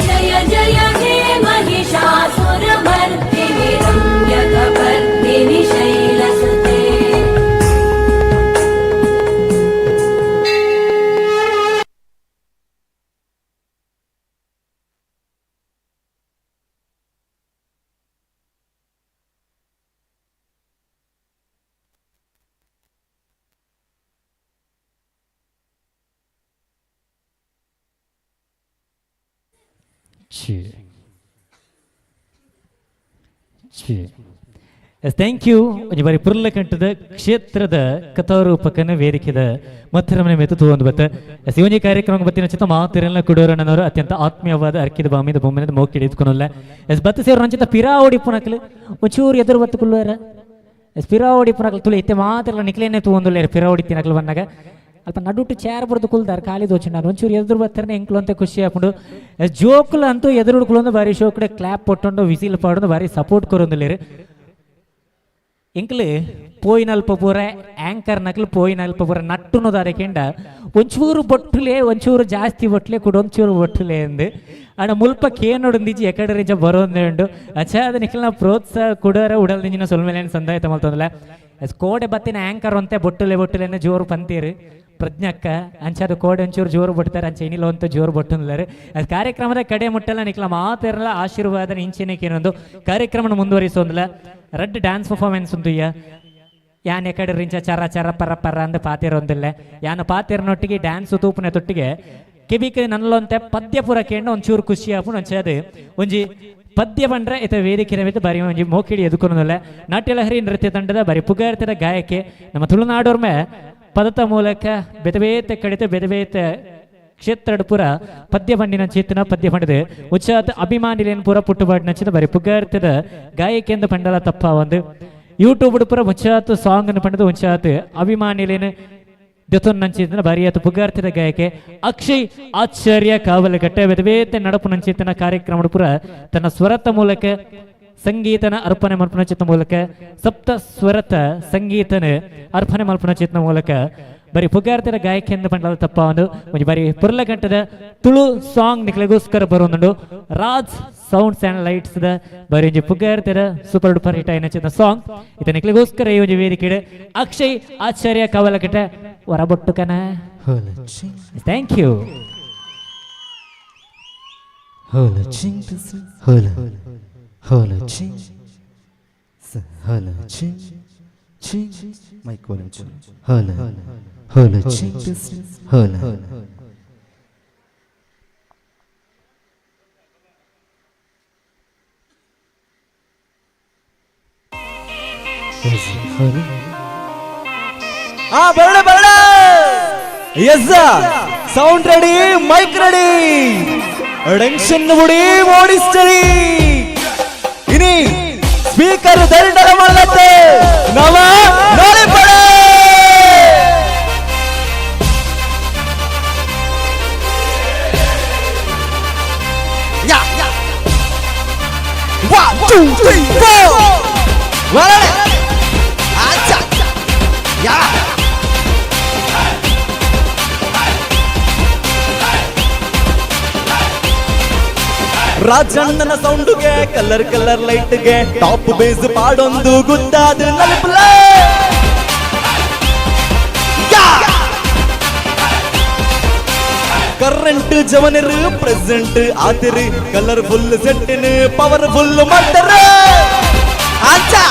जय जय हे महिषासुरमर्दिनि रम्यकपर्दिनि शैलसुते। Thank you. ಒಂಜಿ ಬಾರಿ ಪುರ್ಲ ಕಂಠದ ಕ್ಷೇತ್ರದ ಕಥಾರೂಪಕನ ವೇದಿಕೆದ ಮತ್ತರಮನೆ ಮೆತ್ತು ತೂವೊಂದು ಬತ್ತ. ಎಸ್, ಈ ಒಂಜಿ ಕಾರ್ಯಕ್ರಮ ಬತ್ತಿನ ಚಿತ್ತ ಮಾತೆರೆಲ್ಲ ಕುಡೋರಣ್ಣನವರು ಅತ್ಯಂತ ಆತ್ಮೀಯವಾದ ಅರ್ಕಿದ ಬಾಮಿದ ಬೊಮ್ಮೆನದ ಮೋಕಿ ಹಿಡಿದುಕೊನಲ್ಲ. ಎಸ್, ಬತ್ತ ಸೇರು ನಂಚಿತ ಪಿರಾ ಓಡಿಪುನಕಲು ಒಂಚೂರು ಎದುರು ಬತ್ತು ಕುಲ್ಲುವರ. ಎಸ್, ಪಿರಾ ಓಡಿಪುನಕಲು ತುಳಿ ಇತ್ತೆ ಮಾತೆಲ್ಲ ನಿಕ್ಲೇನೆ ತೂವೊಂದುಲ್ಲೇರು ಪಿರಾ ಓಡಿತಿನಕಲು ಬಂದಾಗ ಅಲ್ಪ ನಡುಟು ಚೇರ್ ಬರೆದು ಕುಲ್ದಾರ ಖಾಲಿ ದೋಚಿನಾರು ಒಂಚೂರು ಎದುರು ಬರ್ತಾರೆ ಎಂಕ್ಲು ಅಂತ ಖುಷಿ ಆಪುಂಡು. ಎಸ್, ಜೋಕುಲು ಅಂತೂ ಎದುರು ಕುಲೊಂದು ಬಾರಿ ಶೋಕಡೆ ಕ್ಲಾಪ್ ಪಟ್ಟೊಂಡು ವಿಸಿಲ್ ಪಾಡೊಂದು ಬಾರಿ ಸಪೋರ್ಟ್ ಕೊರೊಂದುಲ್ಲೇರು. ಎಂಕ್ಲು ಪೋಯಿನಲ್ಪ ಪೂರ ಆ್ಯಂಕರ್ ನಕಲು ಪೋಯಿನಲ್ಪ ಪೂರ ನಟ್ಟುನದಾರೆ ಕೆಂಡ ಒಂಚೂರು ಬೊಟ್ಟುಲೆ ಒಂಚೂರು ಜಾಸ್ತಿ ಬೊಟ್ಲೆ ಕೂಡ ಒಂಚೂರು ಬೊಟ್ಟುಲೆ ಅಂದು ಅಣ್ಣ ಮುಲ್ಪ ಕೇನೊಡಂದಿಜಿ ಎಕಡೆ ರಿಂಚ ಬರೋಂದೆ ಉಂಡು. ಅಚ್ಚಾ ಅದು ನಿಖಲ್ನ ಪ್ರೋತ್ಸಾಹ ಕುಡರ ಉಡಲ್ದಿಂಜಿನ ಸೊಲ್ಮೇಲೆ ಸಂದಾಯತ ಮಲ್ತೊಂದಲ್ಲ. ಎಸ್, ಕೋಡೆ ಬತ್ತಿನ ಆ್ಯಂಕರ್ ಅಂತೆ ಬೊಟ್ಟುಲೆ ಬೊಟ್ಟುಲೆನ ಜೋರು ಪಂತೀರು ಪ್ರಜ್ಞಕ್ಕ ಅಂಚಾದ ಕೋಡೆ ಒಂಚೂರು ಜೋರು ಬೊಡ್ತಾರೆ ಅಂಚೆ ಇನಿಲ ಅಂತ ಜೋರು ಬೊಟ್ಟುಂದ್ಲಾರು. ಅದು ಕಾರ್ಯಕ್ರಮದ ಕಡೆ ಮುಟ್ಟಲ್ಲ ನಿಖಲ ಮಾತೆರಲ್ಲ ಆಶೀರ್ವಾದ ಇಂಚಿನಕೇನೊಂದು ಕಾರ್ಯಕ್ರಮನ ಮುಂದುವರಿಸೋಂದಿಲ್ಲ. ರಡ್ಡ್ ಡ್ಯಾನ್ಸ್ ಪರ್ಫಾರ್ಮೆನ್ಸ್ ಉಂದುಯ್ಯ ಯಾನ್ ಎಕಡೆ ರಿಂಚ ಚರ ಚರ ಪರ ಪರ ಅಂದ್ ಪಾತಿರೊಂದಿಲ್ಲ. ಯಾನ್ ಪಾತಿರನೊಟ್ಟಿಗೆ ಡ್ಯಾನ್ಸ್ ತೂಪುನ ತೊಟ್ಟಿಗೆ ಕೆಬಿಕ್ ನನ್ನಲೊಂತೆ ಪದ್ಯ ಪೂರ ಕೇಂಡ ಒಂಚೂರು ಖುಷಿ ಆಪುಂಡು. ಒಂಚಾದ ಒಂಜಿ ಪದ್ಯ ಪಂಡ್ರೆ ಇತ ವೇದಿಕೆ ಮಿತ್ತ್ ಬಾರಿ ಒಂಜಿ ಮೋಕಿಡಿ ಎದುಕೊನೊಂದುಲ್ಲ. ನಾಟ್ಯಲಹರಿ ನೃತ್ಯ ತಂಡದ ಬಾರಿ ಪುಗಾರ್ತಿದ ಗಾಯಕಿ ನಮ್ಮ ತುಳುನಾಡೋರ್ಮೆ ಪದತ ಮೂಲಕ ಬೇತೆ ಬೇತೆ ಕಡಿತ ಬೇತೆ ಬೇತೆ ಕ್ಷೇತ್ರಡ್ ಪೂರ ಪದ್ಯ ಬಂಡಿನ ಚೇತನ ಪದ್ಯ ಪಂಡದ ಉಚ್ಚಾತ ಅಭಿಮಾನಿಲೇನ್ ಪೂರ ಪುಟ್ಟುಬಾಡಿನ ಚೇತ ಬಾರಿ ಪುಗಾರ್ತಿದ ಗಾಯಕಿ ಎಂದು ಪಂಡಲ ತಪ್ಪ ಒಂದು ಯೂಟ್ಯೂಬ್ ಪೂರ ಉಚ್ಚಾತ ಸಾಂಗ್ ಅನ್ನು ಪಂಡದ ಉಚ್ಚಾತ ಅಭಿಮಾನಿಲೇನು ದೆತೊನ್ನಂಚಿತನ ಬಾರಿ ಆತ ಪುಗಾರ್ತಿದ ಗಾಯಕೆ ಅಕ್ಷಯ್ ಆಚಾರ್ಯ ಕಾವಲಗಟ್ಟೆ ಬೇತೆ ಬೇತೆ ನಡಪುನಂಚಿತನ ಕಾರ್ಯಕ್ರಮ ಪೂರ ತನ್ನ ಸ್ವರತ ಮೂಲಕ ಸಂಗೀತನ ಅರ್ಪಣೆ ಮಲ್ಪುನ ಚಿತ್ತ ಮೂಲಕ ಸಪ್ತ ಸ್ವರತ ಸಂಗೀತನ ಅರ್ಪಣೆ ಮಲ್ಪುನ ಚಿತ್ತನ ಮೂಲಕ ಬರೀ ಪುಗಾರ್ತಿದ ಗಾಯಕಿ ಎಂದು ಪಂಡಲ ತಪ್ಪ ಒಂದು ಒಂಜಿ ಬಾರಿ ಪುರ್ಲಗಂಟದ ತುಳು ಸಾಂಗ್ ನಿಕ್ಲೆಗೋಸ್ಕರ ಬರೋದುಂಡು. Raj sounds and lights the ಬರೀ ಒಂಜಿ ಪುಗಾರ್ತಿದ ಸೂಪರ್ ಡೂಪರ್ ಹಿಟ್ ಆಯಿನ ಚಿತ್ತ ಸಾಂಗ್ ಇತ ನಿಕ್ಲೆಗೋಸ್ಕರ ಈ ಒಂಜಿ ವೇದಿಕೆ ಅಕ್ಷಯ್ ಆಚಾರ್ಯ ಕಾವಲಕಟ್ಟೆ ಹೊರಬೊಟ್ಟು ಕನ. Thank you. Mic volume hello hello hello. ಬರಡ ಬರಡ yes sound ready mic ready tension ಮುಡಿ ಮೋಡಿಸ್ಟರಿ ಇನಿ ಸ್ಪೀಕರ್ ದಂಡರ ಮಾಡಲತ್ತೆ ನವ ನಾಳೆ ಪಡೆ. One, two, three, four. ಬರಡೆ ಆಚಾ ಯಾ. ರಾಜಣ್ಣನ ಸೌಂಡುಗೆ ಕಲರ್ ಕಲರ್ ಲೈಟ್ಗೆ ಟಾಪ್ ಬೇಸ್ ಪಾಡೊಂದು ಗುದ್ದಾದ ನಲುಪುಲ. ಕರೆಂಟ್ ಜವನರು ಪ್ರೆಸೆಂಟ್ ಆತಿರು ಕಲರ್ಫುಲ್ ಸೆಟ್ಟಿನ ಪವರ್ಫುಲ್ ಮಾಡ್ತಾರ. ಆಚಾ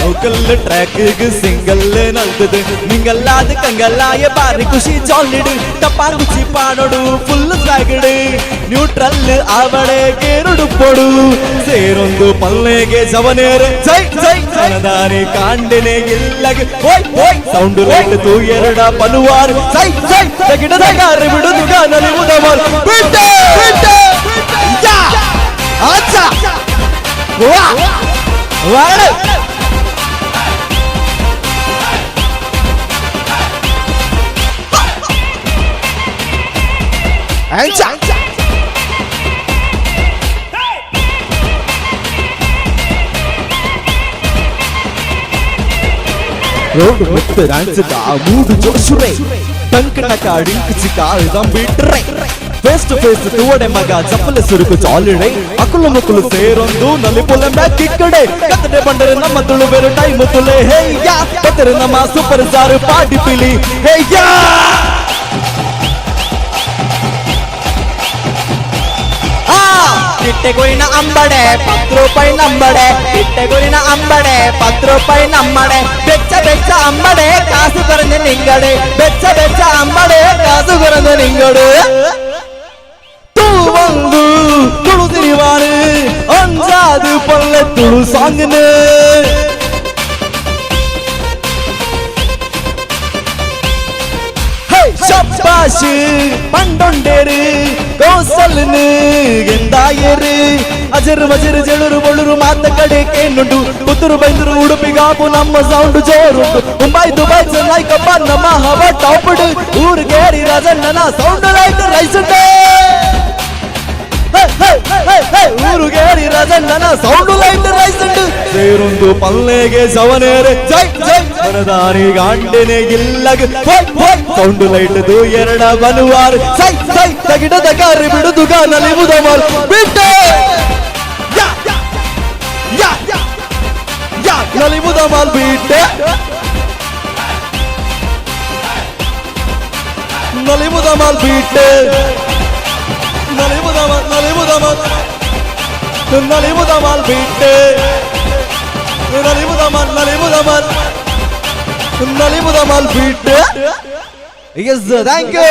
ಲೋಕಲ್ ಟ್ರ್ಯಾಕ್ ಸಿಂಗಲ್ ನಲ್ತದು ನಿಂಗಲ್ಲಾದ ಕಂಗಲ್ಲಾಯ ಬಾರಿ ಖುಷಿ ಜಾಲಿಡು ಟಪಾಂಗುಚಿ ಪಾಡೋಡು ಫುಲ್ ಸ್ವಾಗಡು ನ್ಯೂಟ್ರಲ್ ಆವಡೆ ಕೇರುಡು ಪೊಡು ಸೇರೊಂದು ಪಲ್ಲೆಗೆ ಜವನೇರು ಜೈ ಜೈ ಜನದಾನಿ ಕಾಂಡಿನೆ ಇಲ್ಲಗ ಓಯ್ ಓಯ್ ಸೌಂಡ್ ಲೈಟ್ ತೂ ಎರಡ ಪನುವಾರು ಜೈ ಜೈ ತಗಿಡದ ಗಾರು ಬಿಡುದು ಗಾನಲಿ ಉದವರ್ ಬಿಟ್ಟೆ ಬಿಟ್ಟೆ ಯಾ ಆಚಾ ವಾ. ವಾರಡು ಅಂಚ ರೋಡ್ ಮುತ್ತ ಡ್ಯಾನ್ಸ್ ಮೂಡು ಜೋಶುರೆ ಟಂಕಟಕ ಡಿಂಕ್ ಚಿಕ ಬಿಟ್ರೆ ಫೇಸ್ ಟು ಫೇಸ್ ತುವಡೆ ಮಗ ಚಪ್ಪಲ ಸುರುಕು ಚಾಲಿಡೆ ಅಕುಲು ಮುಕುಲು ಸೇರೊಂದು ನಲಿಪುಲ ಬ್ಯಾಕ್ ಕಿಕ್ಕಡೆ ಕತ್ತಡೆ ಬಂಡರೆ ನಮ್ಮ ತುಳು ಬೇರೆ ಟೈಮ್ ತುಲೆ ಹೇ ಯಾ ಕತ್ತರೆ ನಮ್ಮ ಸೂಪರ್ ಸ್ಟಾರ್ ಪಾಟಿ ಪಿಲಿ ಹೇ ಯಾ ಕಿಟ್ಟೆಗೊರಿನ ಅಂಬಡೆ 10 ರೂಪಾಯಿ ನಂಬಡೆ ಕಿಟ್ಟೆಗೊರಿನ ಅಂಬಡೆ 10 ರೂಪಾಯಿ ನಮ್ಮಡೆ ಬೆಚ್ಚ ಬೆಚ್ಚ ಅಂಬಡೆ ಕಾಸು ಕೊರಂದ ನಿಂಗಡೆ ಬೆಚ್ಚ ಬೆಚ್ಚ ಅಂಬಡೆ ಕಾಸು ಕೊರಂದ ನಿಂಗಡೆ ತೂವಂದು ತುಳು ತಿರಿವಾನು ಅಂಜಾದು ಪಲ್ಲೆ ತುಳು ಸಾಂಗನು ಶಬ್ಬಾಷ್ ಪಂಡೊಂಡೇರು ಕೋಸಲ್ನು ಗೆಂದಾಯರು ಅಜರು ಮಜರು ಜಳುರು ಬೊಳುರು ಮಾತ ಕಡೆ ಕೇನುಂಡು ಪುತ್ತೂರು ಬೈಂದೂರು ಉಡುಪಿ ಗಾಪು ನಮ್ಮ ಸೌಂಡ್ ಜೋರುಂಟು ಮುಂಬೈ ದುಬೈ ಚೆನ್ನೈ ಕಬ್ಬ ನಮ್ಮ ಹವ ಟಾಪ್ಡ್ ಊರುಗೇರಿ ರಾಜಣ್ಣನ ಸೌಂಡ್ ಲೈಟ್ ರೈಸುಂಡೆ ಊರುಗೇರಿ ರಾಜಣ್ಣನ ಸೌಂಡ್ ಲೈಟ್ ರೈಸುಂಡು ಸೇರೊಂದು ಪಲ್ಲೆಗೆ ಜವನೇರೆ ಜೈ ಜೈ ಮನದಾರಿ ಗಾಂಡೆನೆ ಗಿಲ್ಲಗ ಸೌಂಡ್ ಲೈಟ್ ದು ಎರಡ ಬನುವಾರು ಸೈ ಸೈ ತಗಿಡದ ಕಾರಿ ಬಿಡುದುಗ ನಲಿವುದ ಮಾಲ್ ಬಿಟ್ಟೆ ಯಾ ಯಾ ಯಾ ನಲಿವುದ ಮಾಲ್ ಬಿಟ್ಟೆ ನಲಿವುದ ಮಾಲ್ ಬಿಟ್ಟೆ ನಲಿವುದ ಮಾಲ್ ನಲಿವುದ ಮಾಲ್ ನಲಿವುದ ಮಾಲ್ ಬಿಟ್ಟೆ ನಲಿವುದ ಮಾಲ್ ನಲಿವುದ ಮಾಲ್ ನಲಿವುದ ಮಾಲ್ ಬಿಟ್ಟೆ. Yes, thank you.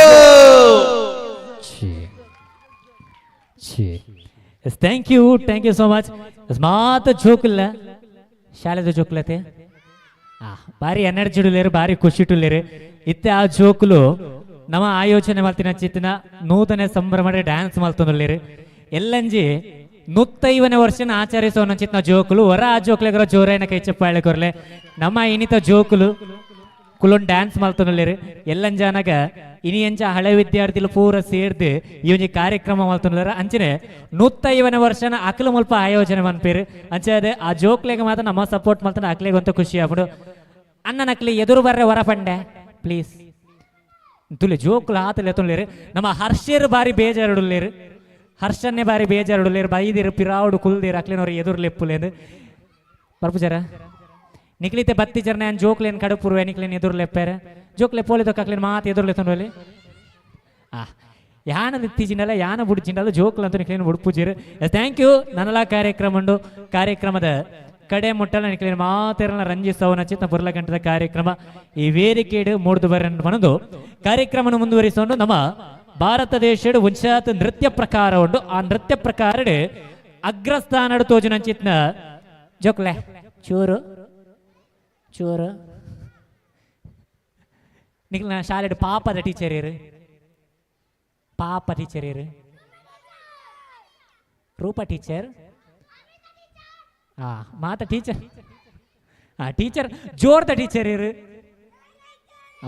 Yes, thank you, thank you so much. ಮಾತ ಜೋಕುಲ್ಲ ಶಾಲೆದ ಜೋಕುಲತೆ ಬಾರಿ ಎನರ್ಜಿ ಉಳ್ಳೇರು ಬಾರಿ ಖುಷಿ ಉಳ್ಳೇರು ಇತ್ತೆ ಆ ಜೋಕುಲು ನಮ್ಮ ಆಯೋಜನೆ ಮಲ್ತಿನ ಚಿತ್ತಿನ ನೂತನ ಸಂಭ್ರಮ ಡ್ಯಾನ್ಸ್ ಮಲ್ತೊಂದುಳ್ಳೇರು ಎಲ್ಲಂಜಿ 150ನೇ ವರ್ಷನ ಆಚರಿಸೋ ಚಿತ್ನ ಜೋಕುಲು ಹೊರ ಆ ಜೋಕುಲೆಗರ ಜೋರಾಯನ ಕೈ ಚಪ್ಪಾಳೆ ಕೊರ್ಲೆ ನಮ್ಮ ಇನಿತ ಜೋಕುಲು ಕುಲೊಂದು ಡ್ಯಾನ್ಸ್ ಮಲ್ತೊಂದುಳ್ಳೇರು ಎಲ್ಲಂಜಾನಾಗ ಇನಿಯಂಚ ಹಳೆ ವಿದ್ಯಾರ್ಥಿಲು ಪೂರ ಸೇರ್ದು ಈ ಒಂಜಿ ಕಾರ್ಯಕ್ರಮ ಮಲ್ತೊಂದುಳ್ಳೇರು ಅಂಚನೆ 150ನೇ ವರ್ಷನ ಅಕಲು ಮುಲ್ಪ ಆಯೋಜನೆ ಮನ್ಪೇರು ಅಂಚೆ ಅದೇ ಆ ಜೋಕ್ಲೆಗೆ ಮಾತ್ರ ನಮ್ಮ ಸಪೋರ್ಟ್ ಮಲ್ತಾನೆ ಅಕ್ಲೆಗೆ ಅಂತ ಖುಷಿ ಆಗ್ಬಿಡು ಅಣ್ಣನಕ್ಲಿ ಎದುರು ಬರ್ರೆ ಹೊರ ಪಂಡೆ ಪ್ಲೀಸ್ ತುಲೆ ಜೋಕುಲು ಆತಲೆ ತುಳ್ಳೇರು ನಮ್ಮ ಹರ್ಷೇರು ಬಾರಿ ಬೇಜಾರುಡುಳ್ಳೇರು ಹರ್ಷನ್ನೇ ಬಾರಿ ಬೇಜಾರುಡುಳ್ಳೇರು ಬೈದಿರು ಪಿರಾವುಡು ಕುಲ್ದಿರು ಅಕ್ಲಿನವ್ರು ಎದುರು ಲೆಪ್ಪುಲೇನು ಬರ್ಪುಜಾರ ನಿಕ್ಲಿತೆ ಬತ್ತಿ ಜರ್ನ ಜೋಕ್ಲೇನ್ ಕಡುಪುರುವೆ ನಿಕ್ಲೇನ್ ಎದುರು ಲೆಪ್ಪೇರೆ ಜೋಕ್ಲೆ ಪೋಲಿ ತೊಕ್ಕಾಕ್ಲೇನ್ ಮಾತು ಎದುರು ಲೆತ್ತೊಂಡೋಲಿ ಆ ಯಾನ ತಿಜಿನಲ್ಲ ಯಾನ ಬುಡ್ಜಿಂಡಲ್ಲ ಜೋಕ್ಲ ಅಂತ ನಿಕ್ಲೇನ್ ಬುಡ್ಪುಜಿರು. Yes thank you. ನನ್ನಲ ಕಾರ್ಯಕ್ರಮ ಉಂಡು ಕಾರ್ಯಕ್ರಮದ ಕಡೆ ಮುಟ್ಟಲ ನಿಕ್ಲೇನ್ ಮಾತೆರನ ರಂಜಿಸವನ ಚಿತ್ತ ಬುರ್ಲಗಂಟದ ಕಾರ್ಯಕ್ರಮ ಈ ವೇದಿಕೆಡು ಮೂಡ್ದು ಬರನ್ ಮನದು ಕಾರ್ಯಕ್ರಮವನ್ನು ಮುಂದುವರಿಸೋಣ. ನಮ್ಮ ಭಾರತ ದೇಶಡು ಉಂಚಾತ ನೃತ್ಯ ಪ್ರಕಾರ ಉಂಡು ಆ ನೃತ್ಯ ಪ್ರಕಾರ ಅಗ್ರಸ್ಥಾನಡು ತೋಜುನ ಚಿತ್ನ ಜೋಕ್ಲೆ ಚೂರು ಚೂರು ನಿಖಿಲ್ ಶಾಲೆಡು ಪಾಪದ ಟೀಚರ್ ಇರು ಪಾಪ ಟೀಚರ್ ಇರು ರೂಪಾ ಟೀಚರ್ ಮಾತ ಟೀಚರ್ ಟೀಚರ್ ಜೋರ್ದ ಟೀಚರ್ ಇರು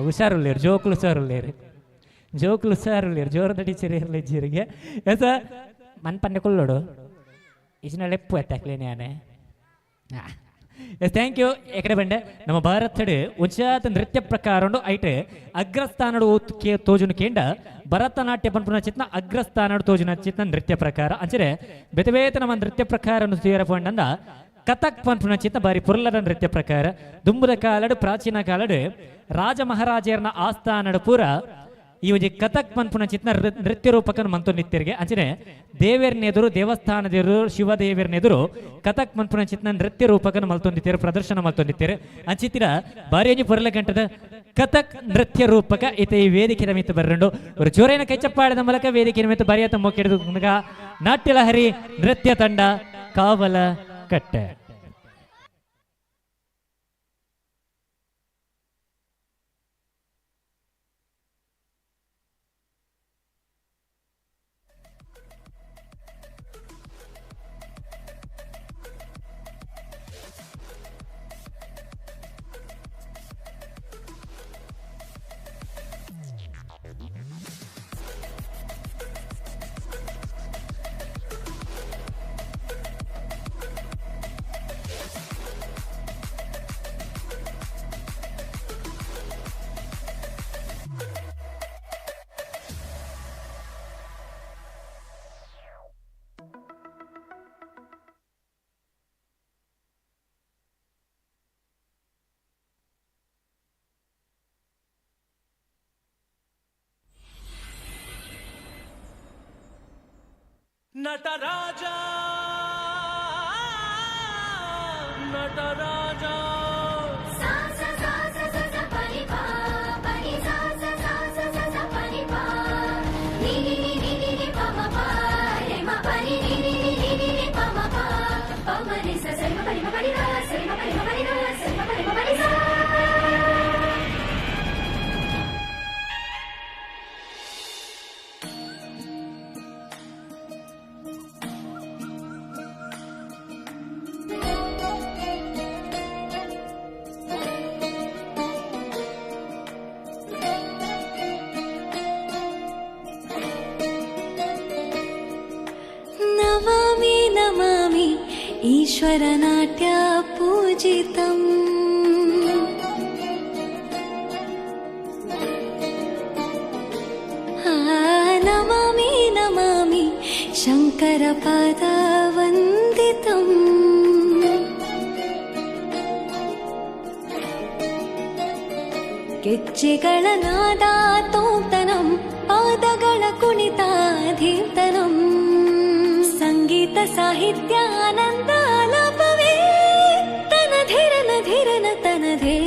ಹುಷಾರುಳ್ಳೇರು ಜೋಕ್ಲು ಹುಷಾರುಳ್ಳೇರು ಜೋಕ್ಲು ಹುಷಾರುಳ್ಳೇರು ಜೋರದ ಟೀಚರ್ ಇರಲಿ ಜೀರಿಗೆ ಎಸ ಮನ್ ಪಂಡೆ ಕುಲ್ಲೋಡು ಇಜಿನ ಲೆಪ್ಪು ಎತ್ತಾಕ್ಲೇನೆ ಆನೆ. Yes thank you. ಎಕಡೆ ಬಂಡೆ ನಮ್ಮ ಭಾರತಡು ಉಂಚಾತ ನೃತ್ಯ ಪ್ರಕಾರ ಉಂಡು ಐಟ್ ಅಗ್ರಸ್ಥಾನಡು ತೋಜುನು ಕೇಂಡ ಭರತನಾಟ್ಯ ಪನ್ಪುನ ಚಿತ್ನ ಅಗ್ರಸ್ಥಾನಡು ತೋಜುನ ಚಿತ್ನ ನೃತ್ಯ ಪ್ರಕಾರ ಅಂಚನೆ ಬೇತೆ ಬೇತೆ ನಮ್ಮ ನೃತ್ಯ ಪ್ರಕಾರ ತೇರಪಂಡ ಕಥಕ್ ಪನ್ಪುನ ಚಿತ್ನ ಬಾರಿ ಪುರ್ಲದ ನೃತ್ಯ ಪ್ರಕಾರ ದುಂಬುದ ಕಾಲಡು ಪ್ರಾಚೀನ ಕಾಲಡು ರಾಜ ಮಹಾರಾಜರನ ಆಸ್ಥಾನಡು ಪೂರ ಈ ಒಂಜಿ ಕಥಕ್ ಪನ್ಪುನ ಚಿತ್ನ ನೃತ್ಯ ರೂಪಕನ ಮಂತೊಂದಿತ್ತಿರಿಗೆ ಅಂಚನೆ ದೇವೆರ್ನೆದುರು ದೇವಸ್ಥಾನದೆದುರು ಶಿವದೇವೆರ್ನೆದುರು ಕಥಕ್ ಪನ್ಪುನ ಚಿತ್ನ ನೃತ್ಯ ರೂಪಕನ ಮಲ್ತೊಂದಿತ್ತೇರು ಪ್ರದರ್ಶನ ಮಲ್ತೊಂದಿತ್ತೇರು ಅಂಚಿತ್ತಿರ ಬಾರಿ ಒಂಜಿ ಪೊರ್ಲ ಗಂಟದ ಕಥಕ್ ನೃತ್ಯ ರೂಪಕ ಇತ ಈ ವೇದಿಕೆ ಮಿತ್ತು ಬರ್ರಂಡು ஒரு ಜೋರೇನ ಕೈಚಪ್ಪಾಳದ ಮೂಲಕ ವೇದಿಕೆ ಮಿತ್ತು ಬರಿಯತ ಮೊಕ್ಕೆಡ್ದು ನಾಟ್ಯಲಹರಿ ನೃತ್ಯ ತಂಡ ಕಾವಲ ಕಟ್ಟೆ. ನಟರಾಜ ನಟರಾಜ. ಸಾ ಸಾ ಸಾ ಸಾ ಸಾ ಪರಿ ಪಾ ಪರಿ ಸಾ ಸಾ ಸಾ ಸಾ ಸಾ ಸಾ ಪರಿ ಪಾ ನಿ ನಿ ನಿ ನಿ ನಿ ನಿ ಪ ಮ ಪ ರೆ ಮ ಪ ನಿ ನಿ ನಿ ನಿ ನಿ ನಿ ನಿ ಪ ಮ ಪ ಪ ಮ ರಿ ಸ ಸ ರಿ ಮ ಪ ರಿ ಮ ಪ ರಿ ಗ ಸ ರಿ ಮ ಪ ರಿ ಮ ಪ ರಿ ಗ ಸ ರಿ ಮ ಪ ರಿ ಮ ಪ ರಿ ಸ. नमामि नमामि ईश्वरनाट्या पूजितम् नमामि नमामि शङ्करपादावन्दितम् ಗೆಜ್ಜೆಗಳ ನಾದ ತೋಂತನಂ, ಪಾದಗಳ ಕುಣಿತ ಧೀರ್ತನಂ, ಸಂಗೀತ ಸಾಹಿತ್ಯ ಆನಂದ ಆಲಾಪವೇ ತನ ಧಿರನ ಧಿರನ ತನಧೇ.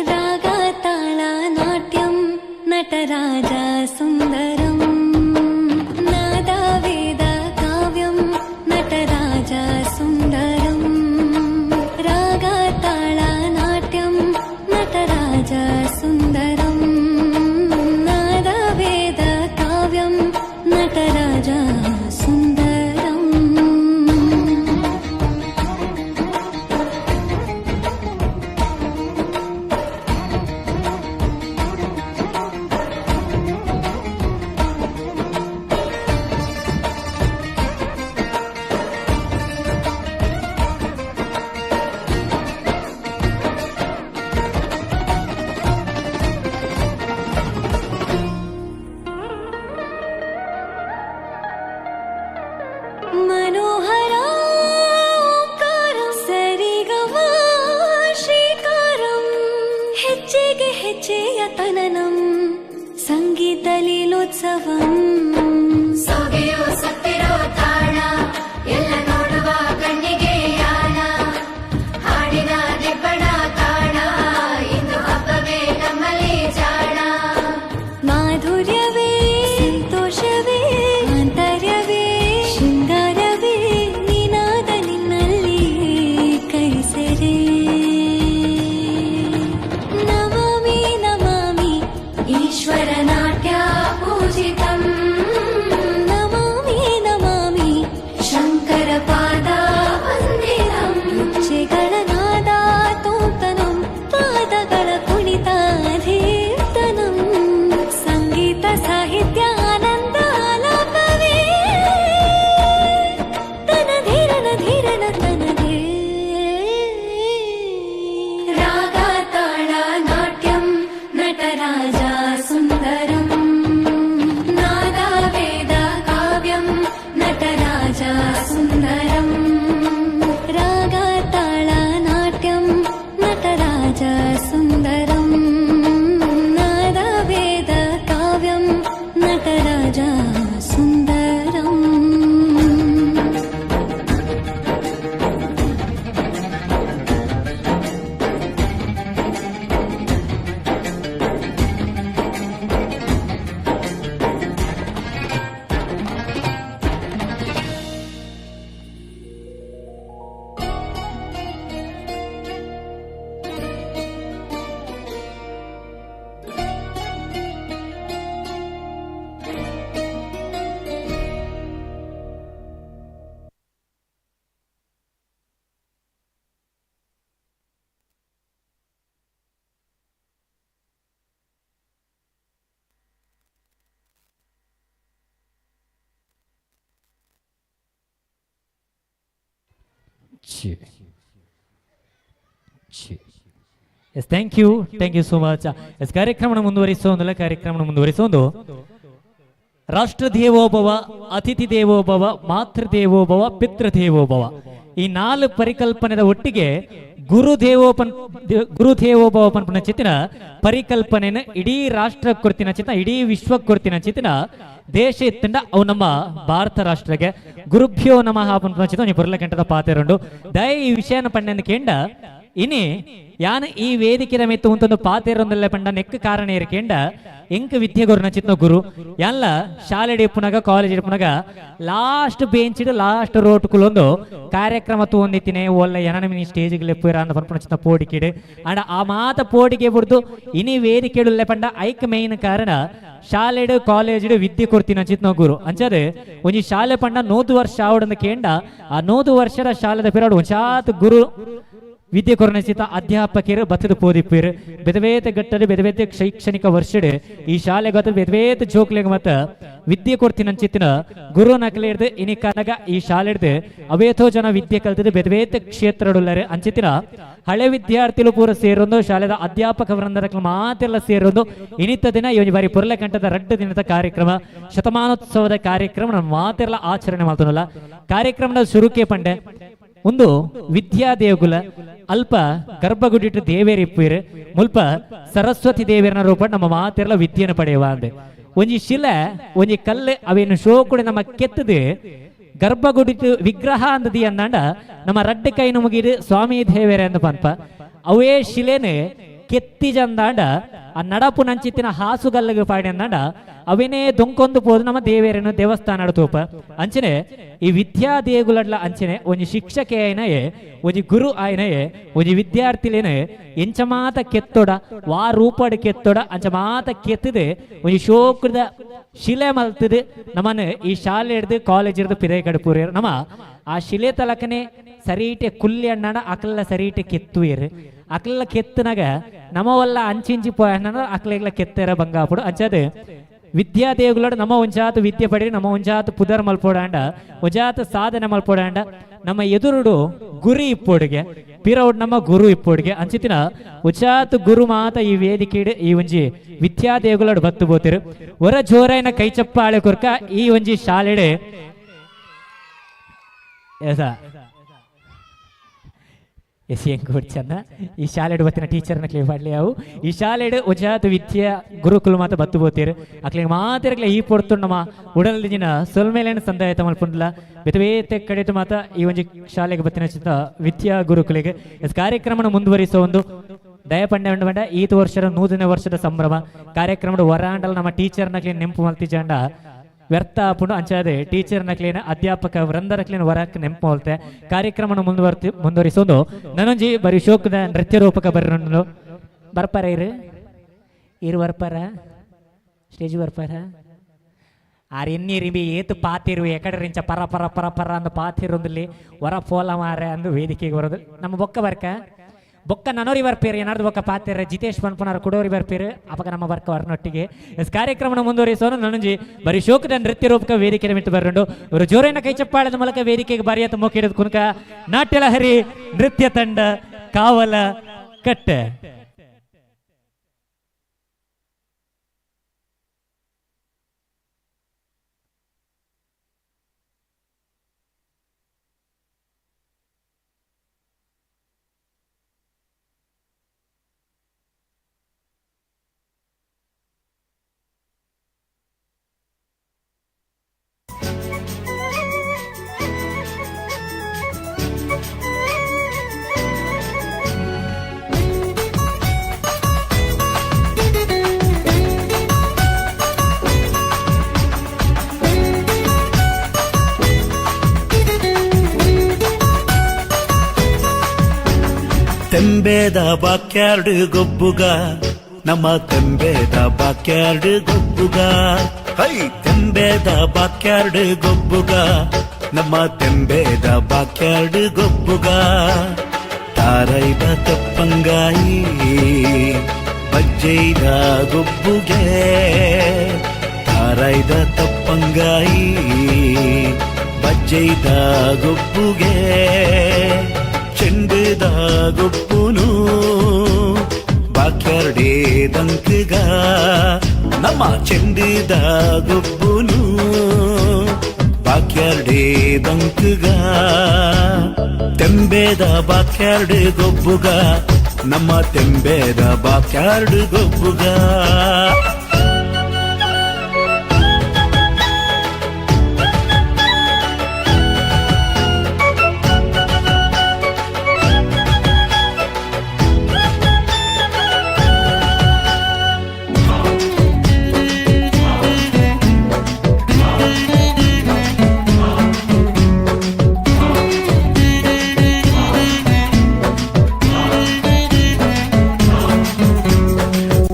ರಾಗ ತಾಳ ನಾಟ್ಯಂ ನಟರಾಜ ಸುಂದರಂ, ನಾದ ವೇದ ಕಾವ್ಯಂ ನಟರಾಜ ಸುಂದರಂ, ರಾಗ ತಾಳ ನಾಟ್ಯಂ ನಟರಾಜ ಸುಂದರಂ, ನಾದ ವೇದ ಕಾವ್ಯಂ ನಟರಾಜ ಸುಂದರಂ. ಮನೋಹರ ಓಂಕಾರಂ, ಸರಿಗಮ ಶ್ರೀಕಾರಂ, ಹೆಜ್ಜೆಗೆ ಹೆಜ್ಜೆಯ ತನನಂ, ಸಂಗೀತ ಲೀಲೋತ್ಸವಂ. ಸೊಗೆಯು ಸತ್ತಿರೋ ತಾಣ, ಎಲ್ಲ ನೋಡುವ ಕಣ್ಣಿಗೆ ಯಾಣ, ಹಾಡಿನ ದಿಬ್ಬಣ ತಾಣ, ಇಂದು ಹಬ್ಬವೇ ನಮ್ಮಲ್ಲಿ ಜಾಣ. ಮಾಧುರ್ಯವೇ ಸಂತೋಷವೇ ಆಂತರ್ಯವೇ ಶೃಂಗಾರವೇ ನಿನಾದ ನಿನ್ನಲ್ಲಿ ಕೈಸರೆ. ನಮಾಮಿ ನಮಾಮಿ ಈಶ್ವರನಾಟ್ಯ ಪೂಜಿತಂ, ನಮಾಮಿ ನಮಾಮಿ ಶಂಕರ ಪಾದ ವಂದಿತಂ. ಹೆಜ್ಜೆಗಳ ನಾದ ತೋಂತನಂ, ಪಾದಗಳ ಕುಣಿತ ಧೀರ್ತನಂ, ಸಂಗೀತ ಸಾಹಿತ್ಯ ಆನಂದ ಆಲಾಪವೇ ತನ ಧೀರನ ಧೀರನ ತನದೇ. ರಾಗ ತಾಳ ನಾಟ್ಯಂ ನಟರಾಜ ಸುಂದರಂ, ನಾದ ವೇದ ಕಾವ್ಯಂ ನಟರಾಜ ಸುಂದರಂ, ರಾಗ ತಾಳ ನಾಟ್ಯಂ ನಟರಾಜ ಸುಂದರಂ, ನಾದ ವೇದ ಕಾವ್ಯಂ ನಟರಾಜ ಸುಂದರಂ. Yes, thank you, thank you so much. Yes, ಕಾರ್ಯಕ್ರಮವನ್ನು ಮುಂದುವರಿಸೋದಲ್ಲ, ಕಾರ್ಯಕ್ರಮವನ್ನು ಮುಂದುವರಿಸೋದು. ರಾಷ್ಟ್ರದೇವೋಭವ, ಅತಿಥಿ ದೇವೋಭವ, ಮಾತೃದೇವೋಭವ, ಪಿತೃದೇವೋಭವ, ಈ ನಾಲ್ಕು ಪರಿಕಲ್ಪನೆದ ಒಟ್ಟಿಗೆ ಗುರುದೇವೋಪನ್ ಗುರುದೇವೋಭವ ಪನ್ಪುನ ಚಿತ್ತಿನ ಪರಿಕಲ್ಪನೆನ ಇಡೀ ರಾಷ್ಟ್ರ ಕೊರ್ತಿನ ಚಿತ್ತ ಇಡೀ ವಿಶ್ವ ಕೊರ್ತಿನ ಚಿತ್ತಿನ ದೇಶ ಇತ್ತಂಡ ಅವು ನಮ್ಮ ಭಾರತ ರಾಷ್ಟ್ರಕ್ಕೆ ಗುರುಭ್ಯೋ ನಮಃ ಪನ್ಪುನ ಚಿತ್ತ ಒಂಜಿ ಪೊರ್ಲ ಗಂಟದ ಪಾತೆರುಂಡು. ದಯ ಈ ವಿಷಯನ ಪಂಡೆಂದು ಕೇಂಡ ಇನಿ ಯಾನ್ ಈ ವೇದಿಕೆದ ಮಿತ್ತು ಉಂತೊಂದು ಪಾತೆರೊಂದಲ್ಲ ಪಂಡ ನೆಕ್ ಕಾರಣ ಇರ್ಕೇಂಡ ಎಂಕ್ ವಿದ್ಯೆ ಗುರುನ ಚಿತ್ನ ಗುರು ಎಲ್ಲ ಶಾಲೆ ಇಪ್ಪುನಾಗ ಕಾಲೇಜ್ ಇಪ್ಪುನಾಗ ಲಾಸ್ಟ್ ಬೆಂಚ್ ಲಾಸ್ಟ್ ರೋಟ್ ಕುಲೊಂದು ಕಾರ್ಯಕ್ರಮ ತೂಂದಿತ್ತಿನೇ ಒಲ್ಲ ಎನನ ಮಿನಿ ಸ್ಟೇಜ್ಗೆ ಲೆಪ್ಪುರ ಅಂದ ಪನ್ಪುನ ಚಿತ್ನ ಪೋಡಿಕೆಡು. ಅಂಡ ಆ ಮಾತ ಪೋಡಿಗೆ ಬುಡ್ದು ಇನಿ ವೇದಿಕೆಡುಲ್ಲೆ ಪಂಡ ಐಕ್ ಮೇನ್ ಕಾರಣ ಶಾಲೆಡು ಕಾಲೇಜ್ ವಿದ್ಯೆ ಕೊರ್ತಿನ ಚಿತ್ನ ಗುರು. ಅಂಚದೆ ಒಂಜಿ ಶಾಲೆ ಪಂಡ 100 ವರ್ಷ ಆವಡಂದ ಕೇಂಡ ಆ 100 ವರ್ಷದ ಶಾಲೆದ ಪಿರಾಡು ಒಂಚಾತ್ ಗುರು ವಿದ್ಯೆ ಕೊರಣಿಸಿತ ಅಧ್ಯಾಪಕರು ಬತ್ತದ ಪೋದಿಪ್ಪೇರು ಬೆದವೇತ ಗಟ್ಟದೆ ಬೆದವೇತ ಶೈಕ್ಷಣಿಕ ವರ್ಷಡೆ ಈ ಶಾಲೆಗೆ ಗೊತ್ತ ಬೆದವೇತ ಜೋಕ್ಲೆಗ್ ಮತ್ತ ವಿದ್ಯೆ ಕೊಡ್ತೀನಿ ಅಂಚಿತ್ತಿನ ಗುರು ನಕಲೆ ಹಿಡ್ದು ಇನಿ ಕನಗ ಈ ಶಾಲೆ ಹಿಡ್ದು ಅವೇತೋ ಜನ ವಿದ್ಯೆ ಕಲ್ತದ್ದು ಬೆದವೇತ ಕ್ಷೇತ್ರಡುಲ್ಲರು ಅಂಚಿತ್ತಿನ ಹಳೆ ವಿದ್ಯಾರ್ಥಿಗಳು ಪೂರ ಸೇರೊಂದು ಶಾಲೆದ ಅಧ್ಯಾಪಕ ವೃಂದದ ಮಾತೆಲ್ಲ ಸೇರೊಂದು ಇನಿತ ದಿನ ಈ ಒಂಜಿ ಬಾರಿ ಪೊರ್ಲಕಂಠದ 2 ದಿನದ ಕಾರ್ಯಕ್ರಮ ಶತಮಾನೋತ್ಸವದ ಕಾರ್ಯಕ್ರಮ ನಮ್ಮ ಮಾತೆಲ್ಲ ಆಚರಣೆ ಮಾಡ್ತಾನಲ್ಲ. ಕಾರ್ಯಕ್ರಮದ ಶುರುಕೆ ಪಂಡೆ ಒಂದು ವಿದ್ಯಾ ದೇಗುಲ ಅಲ್ಪ ಗರ್ಭಗುಡಿಟ್ಟು ದೇವೇರಿಪ್ಪೀರು ಮುಲ್ಪ ಸರಸ್ವತಿ ದೇವಿಯರನ ರೂಪ ನಮ್ಮ ಮಾತೆಲ್ಲ ವಿದ್ಯೆಯನ್ನು ಪಡೆಯುವ ಅಂದೆ. ಒಂಜಿ ಶಿಲೆ ಒಂಜಿ ಕಲ್ಲು ಅವೇನು ಶೋಕುಡೆ ನಮ್ಮ ಕೆತ್ತದು ಗರ್ಭಗುಡಿಟ್ಟು ವಿಗ್ರಹ ಅಂದದಿ ಅಂದಾಂಡ ನಮ್ಮ ರಡ್ಡು ಕೈ ಮುಗಿದು ಸ್ವಾಮಿ ದೇವೇರೆ ಅಂದ ಪನ್ಪ ಅವೇ ಶಿಲೆನೆ ಕೆತ್ತಿ ಜಂದಾಂಡ ಆ ನಡಪು ನಂಚಿತ್ತಿನ ಹಾಸುಗಲ್ಲಿಗೆ ಪಾಡಿ ಅಂದಾಂಡ ಅವೇನೇ ದೊಂಕೊಂದು ಪೋದು ನಮ್ಮ ದೇವೇರನ್ನು ದೇವಸ್ಥಾನ ತೂಪ. ಅಂಚನೆ ಈ ವಿದ್ಯಾ ದೇಗುಲಡ್ಲ ಅಂಚನೆ ಒಂಜಿ ಶಿಕ್ಷಕೆ ಆಯ್ನಯೇ ಒಂಜಿ ಗುರು ಆಯ್ನಯೇ ಒಂಜಿ ವಿದ್ಯಾರ್ಥಿಲೇನೆ ಎಂಚ ಮಾತ ಕೆತ್ತೊಡ ವಾ ರೂಪಡ್ ಕೆತ್ತೊಡ ಅಂಚ ಮಾತ ಕೆತ್ತದೆ ಒಂಜಿ ಶೋಕದ ಶಿಲೆ ಮಲ್ತದೆ ನಮ್ಮನ್ನು ಈ ಶಾಲೆ ಹಿಡ್ದು ಕಾಲೇಜ್ ಹಿಡ್ದು ಪಿರೈ ಕಡುಪೂರಿಯರು ನಮ್ಮ ಆ ಶಿಲೆ ತಲಕನೆ ಸರೀಟೆ ಕುಲ್ಲಿ ಅಣ್ಣಾಡ ಅಕಲ್ಲ ಸರೀಟೆ ಕೆತ್ತುಯರು ಅಕಲ್ಲ ಕೆತ್ತನಾಗ ನಮವಲ್ಲ ಅಂಚಿಂಚಿ ಪೋಯಣ್ಣ ಅಕ್ಲೆಗ್ಲ ಕೆತ್ತೆರ ಬಂಗಾಪುಡು. ಅಂಚದೆ ವಿದ್ಯಾ ದೇಗುಲಡು ನಮ್ಮ ಒಂಜಾತ ವಿದ್ಯೆ ಪಡಿ ನಮ್ಮ ಒಂಜಾತ ಪುದರ್ ಮಲ್ಪೋಡಾಂಡ ಒಂಜಾತ ಸಾಧನೆ ಮಲ್ಪೋಡಾಂಡ ನಮ್ಮ ಎದುರುಡು ಗುರಿ ಇಪ್ಪೋಡಿಗೆ ಪಿರೌಡ್ ನಮ್ಮ ಗುರು ಇಪ್ಪೋಡಿಗೆ ಅಂಚಿತಿನ ಉಚಾತ್ ಗುರು ಮಾತ ಈ ವೇದಿಕೆ ಈ ಒಂಜಿ ವಿದ್ಯಾ ದೇಗುಲಡು ಬತ್ತು ಬೋತಿರು ಹೊರ ಜೋರಾಯಿನ ಕೈ ಚಪ್ಪಾಳೆ ಕೊರ್ಕ ಈ ಒಂಜಿ ಶಾಲೆಡೆ ಎಸ ಎಸ್ ಹೆಂಗ್ ಚೆನ್ನ ಈ ಶಾಲೆಡು ಬತ್ತಿನ ಟೀಚರ್ನ ಕ್ಲೇ ಮಾಡ್ಲಿ ಅವು ಈ ಶಾಲೆಡು ಉಜಾತ ವಿದ್ಯಾ ಗುರುಕುಲ ಮಾತ ಬತ್ತು ಬೋತೀರು ಅಕ್ಲಿಗೆ ಮಾತಿರಕ್ಲೆ ಈ ಪೊರ್ತು ನಮ್ಮ ಉಡಲ್ ದಿನ ಸೊಲ್ಮೇಲೇನು ಸಂದಾಯತ ಮಲ್ಪುಂಡ್ಲ ಬೆತವೇತೆ ಕಡೆಟು ಮಾತ ಈ ಒಂಜಿ ಶಾಲೆಗೆ ಬತ್ತಿನ ಚಿತ್ತ ವಿದ್ಯಾ ಗುರುಕುಲಿಗೆ ಎಸ್ ಕಾರ್ಯಕ್ರಮನ ಮುಂದುವರಿಸೋ ಒಂದು ದಯಪಂಡೆ ಉಂಡು ಬಂಡ ಈತ ವರ್ಷದ 100ನೇ ವರ್ಷದ ಸಂಭ್ರಮ ಕಾರ್ಯಕ್ರಮದ ವರಾಂಡಲ್ ನಮ್ಮ ಟೀಚರ್ನ ಕ್ಲೀನ್ ನೆಂಪು ಮಲ್ತಿಜಾಂಡ ವ್ಯರ್ಥ ಆಪುಂಡು. ಅಂಚಾದೆ ಟೀಚರ್ನ ಕ್ಲೀನ್ ಅಧ್ಯಾಪಕ ವೃಂದರ ಕ್ಲೀನ್ ವರಕ್ ನೆಂಪು ಮಲ್ತೆ ಕಾರ್ಯಕ್ರಮನ ಮುಂದುವರಿಸೋದು ನಾನೊಂಜಿ ಬರೀ ಶೋಕದ ನೃತ್ಯ ರೂಪಕ ಬರ್ರಿ ಬರ್ಪಾರ ಇರು ಇರು ಬರ್ಪಾರ ಸ್ಟೇಜ್ ಬರ್ಪಾರ ಆರ್ ಎನ್ನೀರಿ ಬಿ ಏತು ಪಾತಿರು ಎಕಡರಿಂಚ ಪರ ಪರ ಪರ ಪರ ಅಂದು ಪಾತಿರೊಂದಲ್ಲಿ ವರ ಪೋಲ ಮಾರೆ ಅಂದು ವೇದಿಕೆಗೆ ಬರೋದು ನಮ್ಮ ಬೊಕ್ಕ ಬರ್ಕ ಬೊಕ್ಕ ನನೋರಿ ಬರ್ಪೇರು ಏನಾದ್ರು ಬೊಕ್ಕ ಪಾತಿರ ಜಿತೇಶ್ ಪನ್ಪುನಾರ್ ಕುಡೋರಿ ಬರ್ಪೇರು ಅಪಕ ನಮ್ಮ ಬರ್ಕ ವರ್ನೊಟ್ಟಿಗೆ ಎಸ್ ಕಾರ್ಯಕ್ರಮನ ಮುಂದುವರಿಸೋನು ನನಂಜಿ ಬರೀ ಶೋಕದ ನೃತ್ಯ ರೂಪಕ ವೇದಿಕೆ ಮಿಟ್ಟು ಬರಂಡು ಇವರು ಜೋರೇನ ಕೈ ಚಪ್ಪಾಳದ ಮೂಲಕ ವೇದಿಕೆಗೆ ಬಾರಿಯತ ಮೋಕಿಡೋದು ಕುನಕ ನಾಟ್ಯಲಹರಿ ನೃತ್ಯ ತಂಡ ಕಾವಲ ಕಟ್ಟೆ. ತೆಂಬೇದ ಬಾಕ್ಯಾರ್ಡ್ ಗೊಬ್ಬುಗ ನಮ್ಮ ತೆಂಬೇದ ಬಾಕ್ಯಾರ್ಡ್ ಗೊಬ್ಬುಗ ಹೈ ತೆಂಬೇದ ಬಾಕ್ಯಾರ್ಡ್ ಗೊಬ್ಬುಗ ನಮ್ಮ ತೆಂಬೇದ ಬಾಕ್ಯಾರ್ಡ್ ಗೊಬ್ಬುಗ ತಾರೈದ ತಪ್ಪಂಗಾಯಿ ಬಜ್ಜೈದ ಗೊಬ್ಬುಗೆ ತಾರೈದ ತಪ್ಪಂಗಾಯಿ ಬಜ್ಜೈದ ಗೊಬ್ಬುಗೆ ಚೆಂಡುದ ಗೊಬ್ಬುನು ಬಾಕ್ಯಾರ್ಡೇ ದಂಕಗ ನಮ್ಮ ಚೆಂಡುದ ಗೊಬ್ಬುನು ಬಾಕ್ಯಾರ್ಡೇ ದಂಕಗ ತೆಂಬೆ ತೆಂಬೇದ ಬಾಕ್ಯಾರ್ಡ್ ಗೊಬ್ಬುಗ ನಮ್ಮ ತೆಂಬೇದ ಬಾಕ್ಯಾರ್ಡ್ ಗೊಬ್ಬುಗ.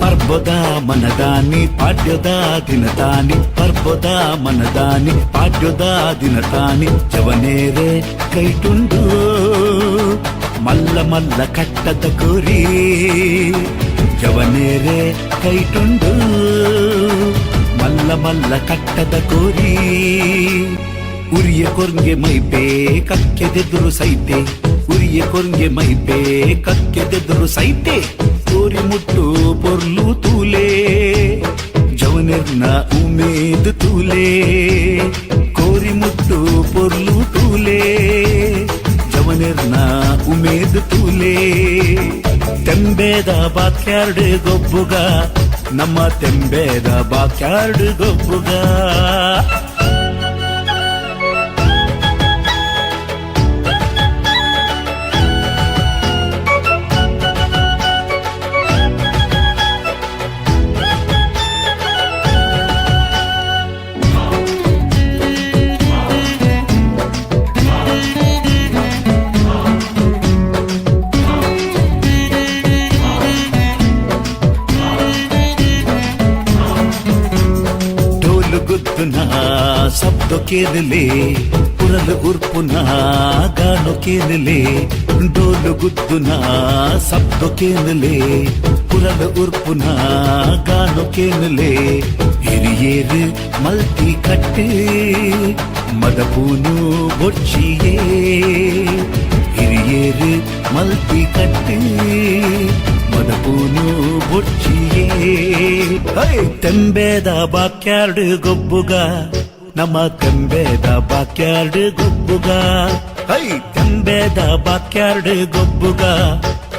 ಪರ್ಬದ ಮನದಾನಿ ಪಾಡ್ಯದ ದಿನತಾನಿ, ಪರ್ಬದ ಮನದಾನಿ ಪಾಡ್ಯದ ದಿನತಾನಿ, ಜವನೇರೆ ಕೈಟುಂಡು ಮಲ್ಲ ಮಲ್ಲ ಕಟ್ಟದ ಕೋರಿ, ಜವನೇರೆ ಕೈಟುಂಡು ಮಲ್ಲ ಮಲ್ಲ ಕಟ್ಟದ ಕೋರಿ. ಉರಿಯ ಕೊರ್ಗೆ ಮೈಪೇ ಕಕ್ಕೆದೆದುರು ಸೈತೆ, ಉರಿಯ ಕೊರ್ಗೆ ಮೈಪೇ ಕಕ್ಕೆದೆದುರು ಸೈತೆ, ಕೋರಿ ಮುಟ್ಟು ಪೊರ್ಲು ತೂಲೆ ಜವನೆರ್ನ ಉಮೇದ್ ತೂಲೆ, ಕೋರಿ ಮುಟ್ಟು ಪೊರ್ಲು ತೂಲೆ ಜವನೆರ್ನ ಉಮೇದ್ ತೂಲೆ. ತೆಂಬೇದ ಬಾಕ್ಯಾರ್ಡ್ ಗೊಬ್ಬುಗ ನಮ್ಮ ತೆಂಬೇದ ಬಾಕ್ಯಾರ್ಡ್ ಗೊಬ್ಬುಗ. ಶಬ್ದ ಕೇನಲೆ ಪುರಲು ಉರ್ಪುನ ಗಾನು ಕೇನಲೆ, ಡೋಲು ಗುದ್ದುನ ಶಬ್ದ ಕೇನಲೆ ಪುರಲು ಉರ್ಪುನ ಗಾನು ಕೇನಲೆ, ಹಿರಿಯೇರು ಮಲ್ತಿ ಕಟ್ಟು ಮದಪೂನು ಬೊಚ್ಚಿಯೇ, ಹಿರಿಯೇರು ಮಲ್ತಿ ಕಟ್ಟು ಮದಪೂನು ಬೊಚ್ಚಿಯೇ. ತೆಂಬೇದ ಬಾಕ್ಯಾರ್ಡ್ ಗೊಬ್ಬುಗ ನಮ್ಮ ತೆಂಬೇದ ಬಾಕ್ಯಾರ್ಡ್ ಗೊಬ್ಬುಗ, ಹೈ ತೆಂಬೇದ ಬಾಕ್ಯಾರ್ಡ್ ಗೊಬ್ಬುಗ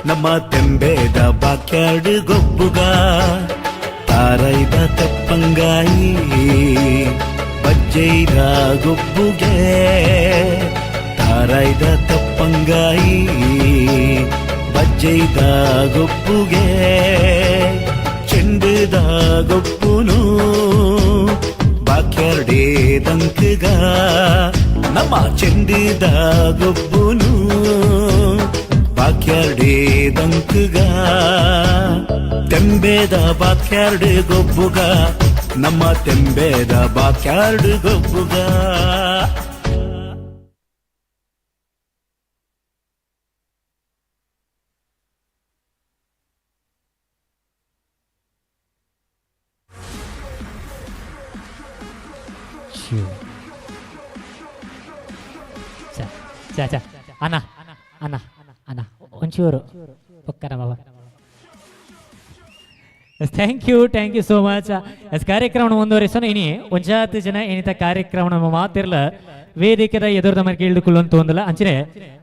ನಮ್ಮ ತೆಂಬೇದ ಬಾಕ್ಯಾರ್ಡ್ ಗೊಬ್ಬುಗ. ತಾರೈದ ತೆಪ್ಪಂಗಾಯಿ ಬಜ್ಜೈದ ಗೊಬ್ಬುಗೆ, ತಾರೈದ ತೆಪ್ಪಂಗಾಯಿ ಬಜ್ಜೈದ ಗೊಬ್ಬುಗೆ, ಚೆಂಡುದ ಗೊಬ್ಬುನು ಬಾಕ್ಯಾರ್ಡೇ ದಂಕಗ ನಮ್ಮ ಚೆಂಡುದ ಗೊಬ್ಬುನು ಬಾಕ್ಯಾರ್ಡೇ ದಂಕಗ. ತೆಂಬೇದ ಬಾಕ್ಯಾರ್ಡ್ ಗೊಬ್ಬುಗ ನಮ್ಮ ತೆಂಬೇದ ಬಾಕ್ಯಾರ್ಡ್ ಗೊಬ್ಬುಗ. ಅಣ್ಣ ಅಣ್ಣ ಅಣ್ಣ ಒಂಚೂರು ಪಕ್ಕನ ಬಾಬಾ. Thank you, thank you so much. Yes ಕಾರ್ಯಕ್ರಮವನ್ನು ಮುಂದುವರಿಸೋಣ. ಇನಿ ಒಂಜಾತಿ ಜನ ಏನಿತ ಕಾರ್ಯಕ್ರಮ ನಮ್ಮ ಮಾತಿರ್ಲ ವೇದಿಕೆದ ಎದುರ್ದ ಮರ್ಗೆ ಇಳ್ದುಕೊಳ್ಳುವಂತ ಒಂದಲ್ಲ ಅಂಚನೆ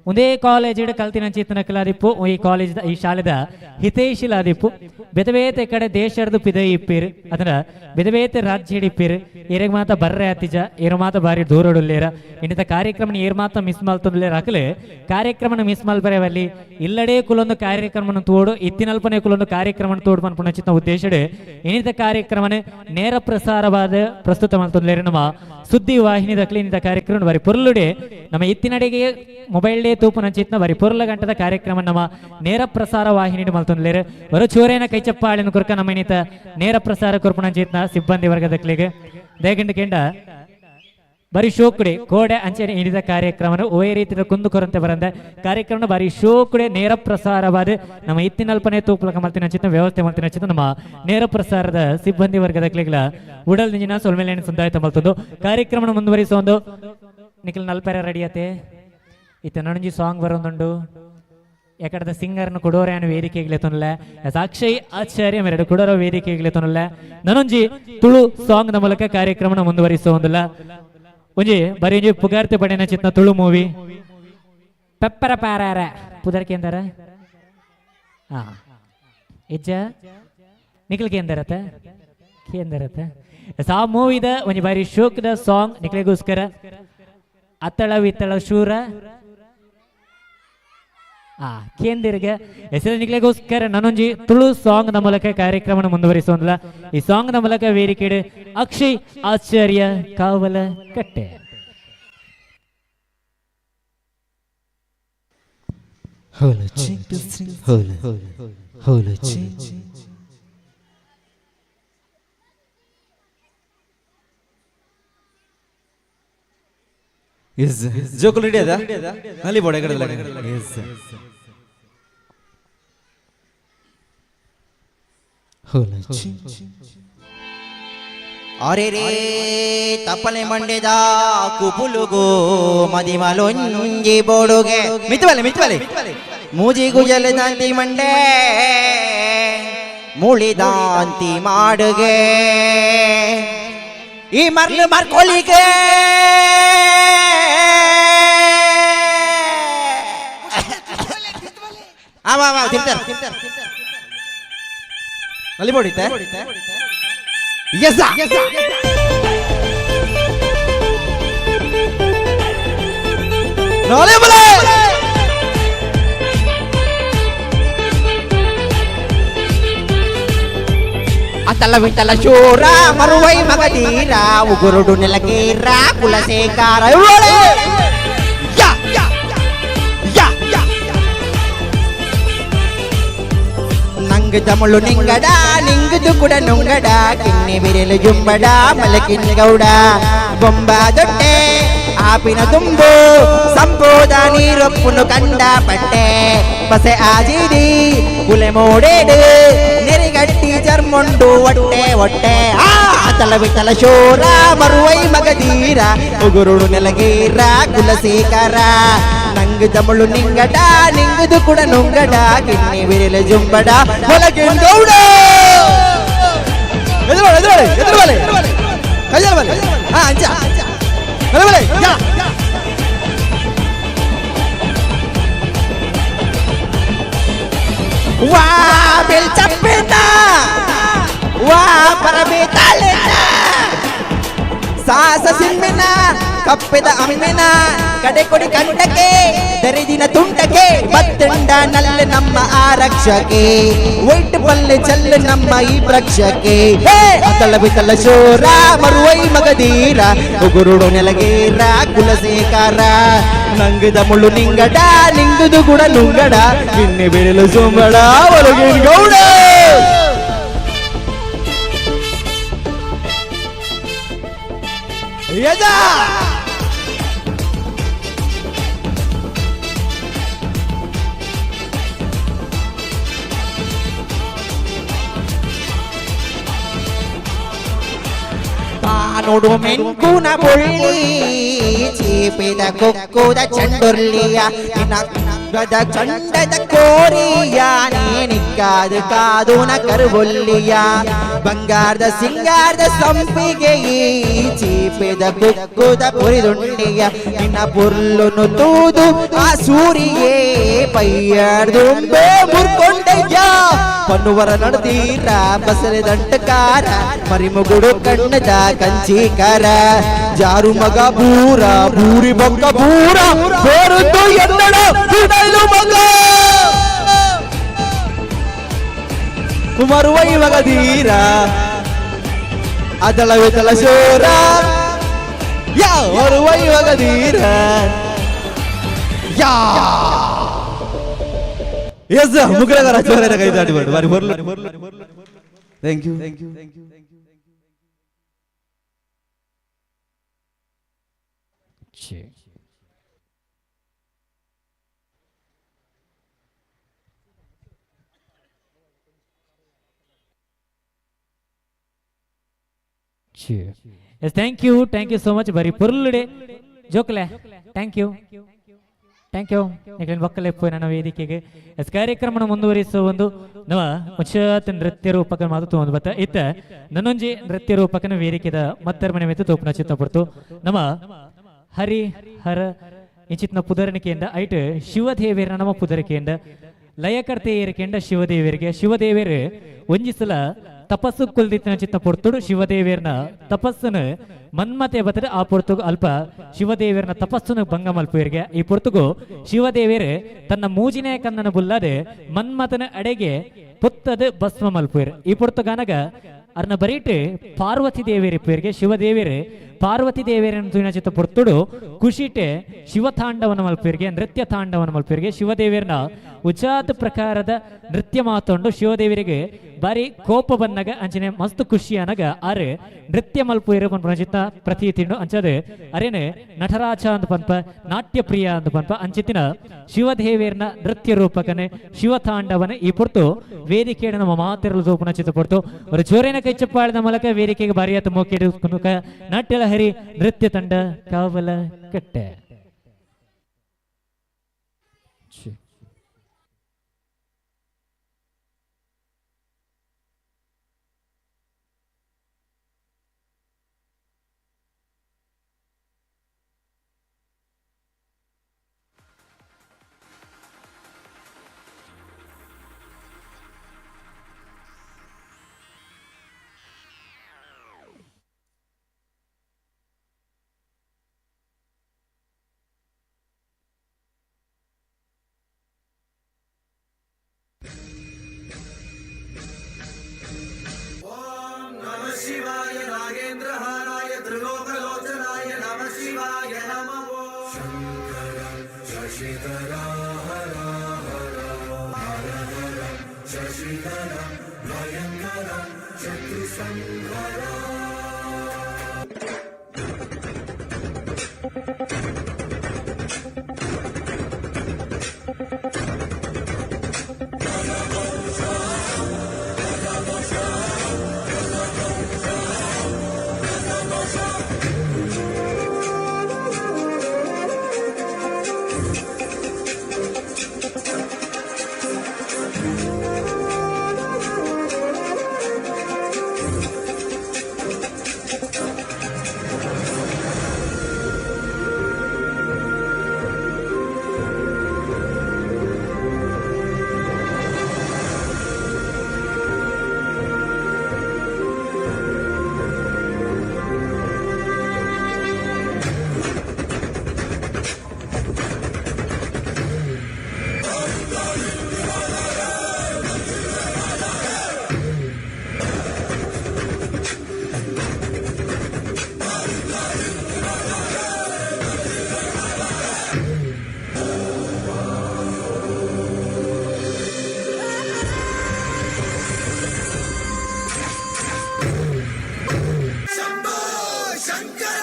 ಒಂದೇ ಕಾಲೇಜ್ ಕಲ್ತಿನ ಚೇತನಕಲಾದಿಪ್ಪು ಈ ಕಾಲೇಜ್ ಈ ಶಾಲೆದ ಹಿತೈಷಿಲಾದಿಪ್ಪು ಬೇತೆ ಬೇತೆ ಕಡೆ ದೇಶದ ಪಿದೈ ಇಪ್ಪೀರ್ ಅದರ ಬೇತೆ ಬೇತೆ ರಾಜ್ಯ ಹಿಡಿಪೀರ್ ಏರೆಗ್ ಮಾತ ಬರ್ರೆ ಅತಿಜ ಏರು ಮಾತ ಬಾರಿ ದೂರಡುಲ್ಲೇರ ಇನ್ನಿತ ಕಾರ್ಯಕ್ರಮ ಏರ್ ಮಾತ ಮಿಸ್ ಮಲ್ತೊಂದುಲ್ಲೇರ ಹಾಕಲೆ ಕಾರ್ಯಕ್ರಮನ ಮಿಸ್ ಮಲ್ಪರೆವಲ್ಲಿ ಇಲ್ಲಡೇ ಕುಲೊಂದು ಕಾರ್ಯಕ್ರಮನ ತೋಡು ಇತ್ತಿನಲ್ಪನೆ ಕುಲೊಂದು ಕಾರ್ಯಕ್ರಮನ ತೋಡು ಮನ್ಪುನ ಚಿತ್ತ ಉದ್ದೇಶಡೆ ಇನ್ನಿತ ಕಾರ್ಯಕ್ರಮನ ನೇರ ಪ್ರಸಾರವಾದ ಪ್ರಸ್ತುತ ಮಲ್ತೊಂದುಲ್ಲೇರ ನಮ್ಮ ಸುದ್ದಿ ವಾಹಿನಿ ದಕ್ಲಿ ಇನ್ನಿತ ಕಾರ್ಯಕ್ರಮ ಬಾರಿ ಪೊರ್ಲುಡೆ ನಮ್ಮ ಇತ್ತಿನಡೆಗೆ ಮೊಬೈಲ್ ತೂಪುನ ಚಿತ್ನ ಬಾರಿ ಪೊರ್ಲ ಗಂಟದ ಕಾರ್ಯಕ್ರಮ ನಮ್ಮ ನೇರ ಪ್ರಸಾರ ವಾಹಿನಿ ಮಲ್ತೊಂದುಲ್ಲೇರು ಬರೋ ಚೋರೇನ ಕೈಚಪ್ಪಾಳಿನ ಕುರ್ಕ ನಮ್ಮ ಇನ್ನಿತ ನೇರ ಪ್ರಸಾರ ಕೊರ್ಪುನ ಚಿತ್ನ ಸಿಬ್ಬಂದಿ ವರ್ಗದಕ್ಲಿಗೆ ದೇಗಂಡು ಕೆಂಡ ಬಾರಿ ಶೋಕುಡೆ ಕೋಡೆ ಅಂಚನೆ ಇಣಿದ ಕಾರ್ಯಕ್ರಮನ ಓಯ್ ರೀತಿಯ ಕುಂದು ಕೊರಂತೆ ಬರಂದ ಕಾರ್ಯಕ್ರಮ ಬಾರಿ ಶೋಕುಡೆ ನೇರ ಪ್ರಸಾರವಾದ ನಮ್ಮ ಇತ್ತಿನಲ್ಪನೆ ತೂಪಲಕ ಮಲ್ತಿನ ಚಿತ್ತ ವ್ಯವಸ್ಥೆ ಮಲ್ತಿನ ಚಿತ್ತ ನಮ್ಮ ನೇರ ಪ್ರಸಾರದ ಸಿಬ್ಬಂದಿ ವರ್ಗದ ಕ್ಲಿಗ್ಲ ಉಡಲ್ ನಿಂಜಿನ ಸೊಲ್ಮೇಲೆ ಸಂದಾಯತ ಮಲ್ತೊಂದು ಕಾರ್ಯಕ್ರಮನ ಮುಂದುವರಿಸೋ ಒಂದು ನಿಖಲ್ ನಲ್ಪೆರ ರೆಡಿ ಆತೆ ಇತ್ತ ನನಂಜಿ ಸಾಂಗ್ ಬರೋದುಂಡು ಎಕಡದ ಸಿಂಗರ್ನ ಕೊಡೋರೆ ಅನ್ನು ವೇದಿಕೆಗ್ಲೆ ಸಾಕ್ಷಿ ಆಚಾರ್ಯ ಮೆರಡು ಕೊಡೋರ ವೇದಿಕೆಗ್ಲೆ ತೊನಲ್ಲ ನನೊಂಜಿ ತುಳು ಸಾಂಗ್ ನ ಮೂಲಕ ಕಾರ್ಯಕ್ರಮನ ಮುಂದುವರಿಸೋ ಒಂದಿಲ್ಲ ಒಂಜಿ ಬರೀ ಒಂಜಿ ಪುಗಾರ್ತೆ ಪಡೆನ ಚಿತ್ನ ತುಳು ಮೂವಿ ಪೆಪ್ಪರ ಪಾರಾರ ಪುದರ್ ಕೇಂದರ ಆ ಇಜ್ಜ ನಿಖಲ್ ಕೇಂದರತ ಕೇಂದರತ ಸಾ ಮೂವಿದ ಒಂಜಿ ಬಾರಿ ಶೋಕ್ದ ಸಾಂಗ್ ನಿಕ್ಲೆಗೋಸ್ಕರ ಅತ್ತಳ ವಿತ್ತಳ ಶೂರ ಆ ಕೇಂದಿರ್ಗ ಹೆಸರು ನಿಕ್ಲೆಗೋಸ್ಕರ ನಾನೊಂಜಿ ತುಳು ಸಾಂಗ್ ನ ಮೂಲಕ ಕಾರ್ಯಕ್ರಮ ಮುಂದುವರಿಸೋಂದ್ಲ. ಈ ಸಾಂಗ್ ನ ಮೂಲಕ ವೇದಿಕೆಡು ಅಕ್ಷಯ್ ಆಚಾರ್ಯ ಕಾವಲ ಕಟ್ಟೆ. Hola, hola, hola, yes ಜೋಕುಲ್ ready ಅದ ನಲ್ಲಿ ಬೋಡೆ ಕಡೆ ಎಸ್ hola, ಅರೆ ರೇ ತಪ್ಪಲೆ ಮಂಡೆದ ಕುಪುಲುಗು ಮದಿಮಲೊಂಜಿ ಬೋಡುಗೆ ಮಿತ್ವಲೆ ಮಿತ್ವಲೆ ಮೂಜಿ ಗುಜಲ ದಾಂತಿ ಮಂಡೆ ಮುಳಿದಾಂತಿ ಮಾಡುಗೆ ಈ ಮರ್ಲು ಮರ್ಕೊಲಿಗೆ ಆವ ಆವ ತಿಂತಾರೆ ನಲ್ಲಿ ಬೋಡಿತ್ತೆ ಎಸ್ ನಾಳೆ ಬಲೆ ಅತಲ ವಿತಲ ಶೂರ ಮರುವೈ ಮಗಧೀರ ಉಗುರುಡು ನೆಲಗೀರ ಕುಲಶೇಖರ ಯಾ ಯಾ ಯಾ ನಂಗ್ ತಮಳು ನಿಂಗಡ ನಿಂಗದು ಕೂಡ ನುಂಗಡ ಕಿನ್ನಿ ಬಿರಿಲು ಜುಂಬಡ ಮಲಕಿನ್ ಗೌಡ ಬೊಂಬ ದೊಡ್ಡೆ ಆಪಿನ ತುಂಬು ಸಂಪೋದ ನೀರೊಪ್ಪುನು ಕಂಡ ಪಟ್ಟೆ ಪಸೆ ಆಜಿಡಿ ಕುಲೆ ಮೋಡೇಡು ನೆರಿಗಟ್ಟಿ ಚರ್ಮೊಂಡು ಒಟ್ಟೆ ಒಟ್ಟೆ ಆ ತಲ ವಿತಲ ಶೋರ ಮರುವೈ ಮಗಧೀರ ಉಗುರುಡು ನೆಲಗೀರ ಕುಲಶೇಖರ ನಂಗ್ ತಮಳು ನಿಂಗಡ ನಿಂಗದು ಕೂಡ ನುಂಗಡ ಕಿನ್ನಿ ಬಿರಿಲು ಜುಂಬಡ ಮಲಕಿನ್ ಗೌಡ ಎದುರು ಎದುರು ಎದುರು ಕೈಯಲ್ ಬಲೆ ಹಾ ಅಂಚ ಬಲೆ ಬಲೆ ಯಾ ವಾ ಬೆಲ್ ಚಪ್ಪೆನ ವಾ ಪರಬೇತಾಳೆನ ಸಾಸ ಸಿಮ್ಮೆನ ಕಪ್ಪೆದ ಅಮ್ಮೆನ ಕಡೆ ಕೊಡಿ ಕಂಡಕ್ಕೆ ದರಿದಿನ ತುಂಟಕ್ಕೆ ಬತ್ತಂಡ ನಲ್ಲ ನಮ್ಮ ಆರಕ್ಷಕೆ ಒಯ್ಟ್ ಪಲ್ಲೆ ಚಲ್ಲು ನಮ್ಮ ಈ ಪ್ರಕ್ಷಕೆ ಅತಲ ಬಿತಲ ಶೋರ ಮರುವೈ ಮಗಧೀರ ಉಗುರುಡು ನೆಲಗೇರ ಕುಲಶೇಖರ ನಂಗದ ಮುಳ್ಳು ನಿಂಗಡ ನಿಂಗದು ಗುಡ ನುಂಗಡ ಗಿನ್ನೆ ಬೆರಳು ಸೋಂಬಡ ಒಳಗಿನ ಗೌಡ ಯಜಾ ತಾನುಡು ಮೆಂಕುನ ಬೊಳ್ಳಿ ಚೀಪಿದ ಕುಕ್ಕುದ ಚಂಡುರ್ಲಿಯ ನಿನ್ನ ಚಂಡದ ಕೋರಿಯ ನೀನಿಕ್ಕಾದ ಕಾದುನ ಕರುಬೊಲ್ಲಿಯ ಬಂಗಾರದ ಸಿಂಗಾರದ ಸಂಪಿಗೆ ಈ ಚೀಪಿದ ಕುಕ್ಕುದ ಪುರಿದುಂಡಿಯ ನಿನ್ನ ಪುರ್ಲುನು ತೂದು ಆ ಸೂರಿಯೇ ಪೈಯರ್ದುಂಬೆ ಮುರ್ಕೊಂಡಯ್ಯ ಪನ್ನುವರ ನಡೆದೀರ ಬಸರೆ ದಂಟಕಾರ ಮರಿಮುಗುಡು ಕಣ್ಣದ ಕಂಚಿಕರ ಜಾರು ಮಗ ಬೂರ ಬೂರಿ ಬೊಕ್ಕ ಬೂರ ಬೋರುದ್ದು ಎನ್ನಡ ಬಿಡಲು ಮಗ ಮರುವೈ ಮಗಧೀರ ಅದಳವಿತಲ ಶೋರ ಯಾ ಮರುವೈ ಮಗಧೀರ ಯಾ ಎಸ್ ಮುಗ್ರಗರ ಜೋರಾದ ಕೈ ದಾಟಿ ಬಾರಿ ಬರ್ಲು. Thank you. Yes, thank you, thank you so much. ಬರಿ ಪುರ್ಲುಡೆ ಜೋಕ್ಲೆ, thank you, thank you. Nikhil ಬಕ್ಕಲೆಪ್ಪು ನನ್ನ ವೇದಿಕೆಗೆ. ಎಸ್, ಕಾರ್ಯಕ್ರಮನ ಮುಂದುವರಿಸುವ ಒಂದು ನವ ಉಚಿತ ನೃತ್ಯ ರೂಪಕ ಮಾತು ಒಂದು ಬತ್ತ ಇತ್ತ ನನ್ನೊಂಜಿ ನೃತ್ಯ ರೂಪಕನ ವೇದಿಕೆದ ಮತ್ತರ ಮನೆ ಮೆತ್ತು ತೋಪುನ ಚಿತ್ತ ಪಡ್ತು ನಮ್ಮ ಹರಿ ಹರ ಇಂಚಿತ್ನ ಪುದರಣಿಕೆಯಿಂದ ಐಟ್ ಶಿವದೇವೇರ ನಮ್ಮ ಪುದರಿಕೆಯಿಂದ ಲಯಕರ್ತೆಯರಿಕೆಂಡ ಶಿವದೇವರಿಗೆ ಶಿವದೇವರು ಒಂಜಿ ಸಲ ತಪಸ್ಸು ಕುಲ್ದಿತ್ತಿನ ಚಿತ್ತ ಪೊರ್ತುಡು ಶಿವದೇವೇರ್ನ ತಪಸ್ಸುನು ಮನ್ಮತೆ ಬತ್ತದ ಆ ಪೊರ್ತುಗು ಅಲ್ಪ ಶಿವದೇವರನ ತಪಸ್ಸುನು ಭಂಗ ಮಲ್ಪುವರಿಗೆ. ಈ ಪೊರ್ತುಗು ಶಿವದೇವರು ತನ್ನ ಮೂಜಿನೇ ಕನ್ನನ ಬುಲ್ಲದೆ ಮನ್ಮತನ ಅಡೆಗೆ ಪುತ್ತದ ಭಸ್ಮ ಮಲ್ಪುವೆರ್. ಈ ಪೊರ್ತುಗಾನಗ ಅರ್ನ ಬರೀಟ್ ಪಾರ್ವತಿ ದೇವಿಯರಿಗೆ ಶಿವದೇವಿಯರು ಪಾರ್ವತಿ ದೇವಿಯರನ್ನು ತುಯಿನ ಚಿತ್ತ ಪೊರ್ತುಡು ಖುಷಿಟೆ ಶಿವತಾಂಡವನ ಮಲ್ಪುವರಿಗೆ, ನೃತ್ಯ ತಾಂಡವನ ಮಲ್ಪುವರಿಗೆ. ಶಿವದೇವಿಯರನ್ನ ಉಚಾತ ಪ್ರಕಾರದ ನೃತ್ಯ ಮಾತೊಂಡು ಶಿವದೇವಿಯರಿಗೆ ಬಾರಿ ಕೋಪ ಬಂದಾಗ ಅಂಚನೆ ಮಸ್ತ್ ಖುಷಿ ಅನಗ ಆರು ನೃತ್ಯ ಮಲ್ಪುವೆರು ಪನ್ಪುನ ಚಿತ್ತ ಪ್ರತೀತಿಂಡು. ಅಂಚದೆ ಅರೇನೆ ನಟರಾಜ ಅಂದ್ ಪನ್ಪ, ನಾಟ್ಯ ಪ್ರಿಯ ಅಂದ್ ಪನ್ಪ ಅಂಚಿತ್ತಿನ ಶಿವದೇವಿಯರನ ನೃತ್ಯ ರೂಪಕನೆ ಶಿವತಾಂಡವನ ಈ ಪೊರ್ತು ವೇದಿಕೆ ನಮ್ಮ ಮಾತಿರಲು ತೋಪುನ ಚಿತ್ತ ಪೊರ್ತು ஒரு ಜೋರೇನ ಕೈ ಚಪ್ಪಾಳದ ಮೂಲಕ ವೇದಿಕೆಗೆ ಬಾರಿಯಾತ ಮೋಕೆಡು ನಾಟ್ಯಲಹರಿ ನೃತ್ಯ ತಂಡ ಕಾವಲ ಕಟ್ಟೆ. ಶಿವಾಯ ನಾಗೇಂದ್ರಹಾರಾಯ ತ್ರಿಲೋಕಲೋಚನಾಯ ನಮಃ ಶಿವಾಯ ನಮಃ. ಶಂಕರ ಶಶಿಧರ ಹರ ಹರ ಹರ ಹರ ಶಶಿಧರ ಭಯಂಕರ ಶತ್ರು ಸಂಹರ. ಶಂಭೋ ಶಂಕರ.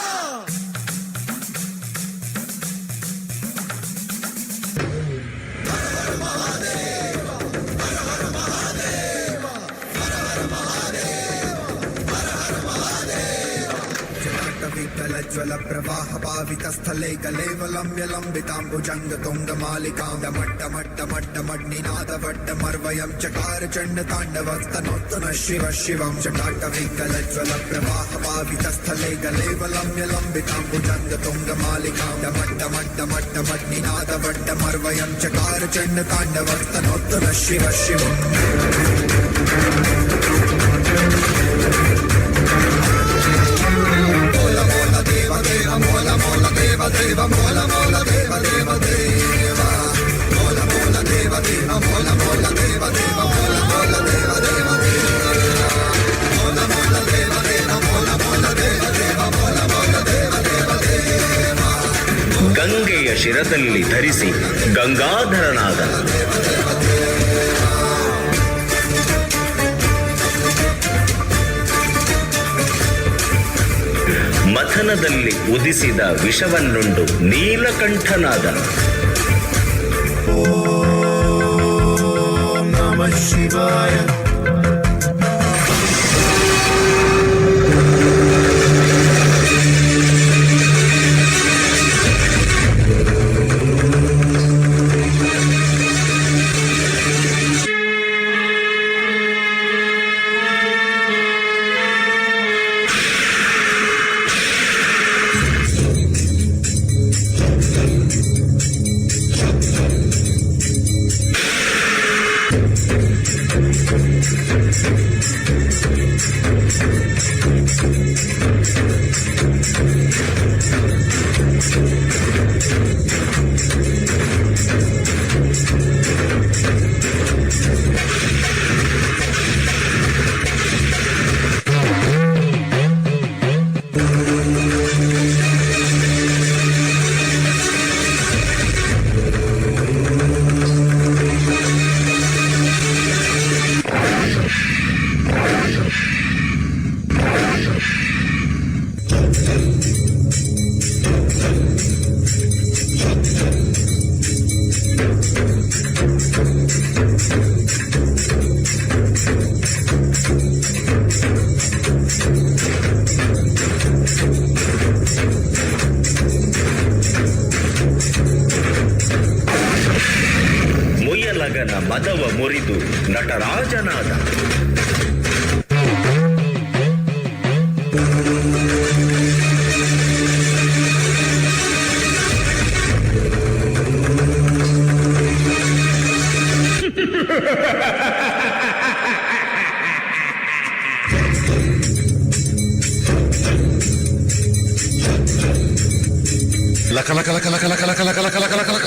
ಜ್ವಲ ಪ್ರವಾಹ ಪಾವಿತ ಸ್ಥಲೆ ಕಲೇವಲಂಬ್ಯ ಲಂಬಿತಾಂಬುಜಂಗ ತುಂಗ ಮಾಲಿಕಾಂ ಮಟ್ಟ ಮಟ್ಟ ಮಟ್ಟ ಮಡ್ನಿನಾದ ವಟ್ಟ ಮರ್ವಯಂ ಚಕಾರ ಚಂಡ ತಾಂಡವಸ್ತನೋತ್ತನ ಶಿವ ಶಿವಂ. ಚಟಾಟ ವಿಕಲ ಜ್ವಲ ಪ್ರವಾಹ ಪಾವಿತ ಸ್ಥಲೆ ಕಲೇವಲಂಬ್ಯ ಲಂಬಿತಾಂಬುಜಂಗ ತುಂಗ ಮಾಲಿಕಾಂ ಮಟ್ಟ ಮಟ್ಟ ಮಟ್ಟ ಮಡ್ನಿನಾದ ವಟ್ಟ ಮರ್ವಯಂ ಚಕಾರ ಚಂಡ ತಾಂಡವಸ್ತನೋತ್ತನ ಶಿವ ಶಿವಂ. ದೇವ ಮೋಲ ಮೋಲ ದೇವ ದೇವ ಮೋಲ ಮೋಲ ದೇವ ದೇವ ದೇವ ಮೋಲ ಮೋಲ ದೇವ ದೇವ ಮೋಲ ಮೋಲ ದೇವ ದೇವ ಮೋಲ ಮೋಲ ದೇವ ದೇವ ದೇವ ಮೋಲ ಮೋಲ ದೇವ ದೇವ ಮೋಲ ಮೋಲ ದೇವ ದೇವ ಮೋಲ ಮೋಲ ದೇವ ದೇವ ದೇವ. ಗಂಗೆಯ ಶಿರದಲ್ಲಿ ಧರಿಸಿ ಗಂಗಾಧರನಾದ. ಮಥನದಲ್ಲಿ ಉದಿಸಿದ ವಿಷವನ್ನುಂಡು ನೀಲಕಂಠನಾದ. ಓಂ ನಮಃ ಶಿವಾಯ. ಮುಯಲಗನ ಮದವ ಮುರಿದು ನಟರಾಜನಾದ. ಲಕ ಲಕ ಲಕ ಲಕ ಲಕ ಲಕ ಲಕ ಲಕ ಲಕ ಲಕ ಲಕ.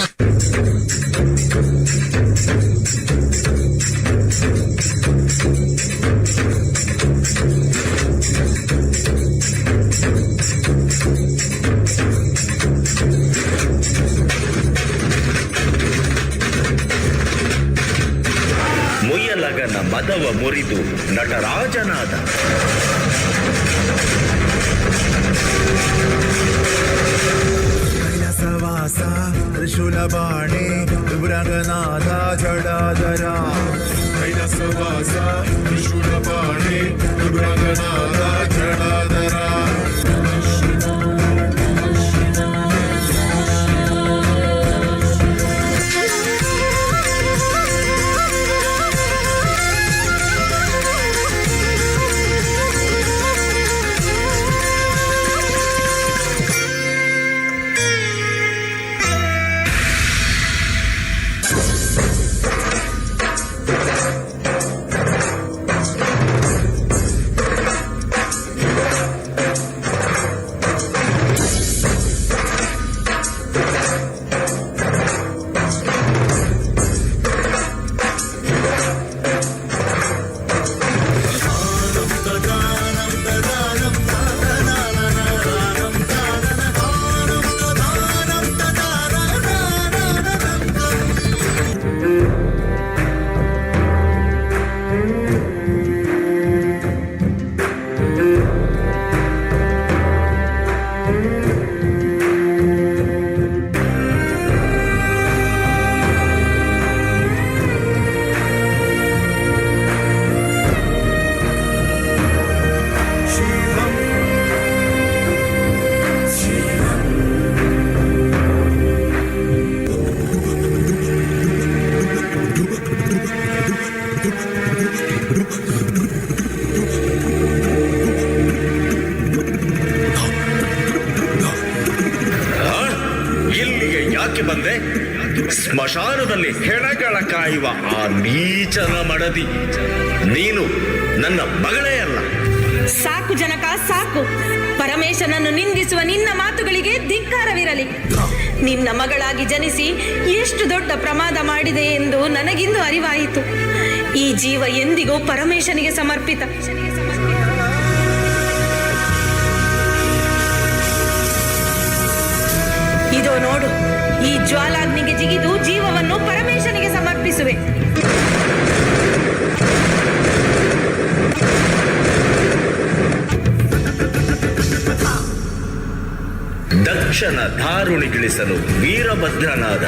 ಮುಯಲಗನ ಮದವ ಮುರಿದು ನಟರಾಜನಾದ. ಕೈಲಾಸವಾಸ ತ್ರಿಶೂಲಬಾಣೆ ರಂಗನಾಥ ಜಡಾಧರ. ಕೈಲಾಸವಾಸ ತ್ರಿಶೂಲಪಾಣೆ ರಂಗನಾಥ ಜಡಾಧರ. ಆ? ಇಲ್ಲಿಗೆ ಯಾಕೆ ಬಂದೆ? ಸ್ಮಶಾನದಲ್ಲಿ ಹೆಣಗಳ ಕಾಯುವ ಆ ನೀಚನ ಮಡದಿ ನೀನು ನನ್ನ ಮಗಳೇ ಅಲ್ಲ. ಸಾಕು ಜನಕ, ಸಾಕು. ಪರಮೇಶನನ್ನು ನಿಂದಿಸುವ ನಿನ್ನ ಮಾತುಗಳಿಗೆ ಧಿಕ್ಕಾರವಿರಲಿ. ನಿನ್ನ ಮಗಳಾಗಿ ಜನಿಸಿ ಎಷ್ಟು ದೊಡ್ಡ ಪ್ರಮಾದ ಮಾಡಿದೆ ಎಂದು ನನಗಿಂದು ಅರಿವಾಯಿತು. ಈ ಜೀವ ಎಂದಿಗೂ ಪರಮೇಶನಿಗೆ ಸಮರ್ಪಿತ. ಇದೋ ನೋಡು, ಈ ಜ್ವಾಲಾಗ್ನಿಗೆ ಜಿಗಿದು ಜೀವವನ್ನು ಪರಮೇಶನಿಗೆ ಸಮರ್ಪಿಸುವೆ. ದಕ್ಷನ ದಾರುಣಿಗಿಳಿಸಲು ವೀರಭದ್ರನಾದ.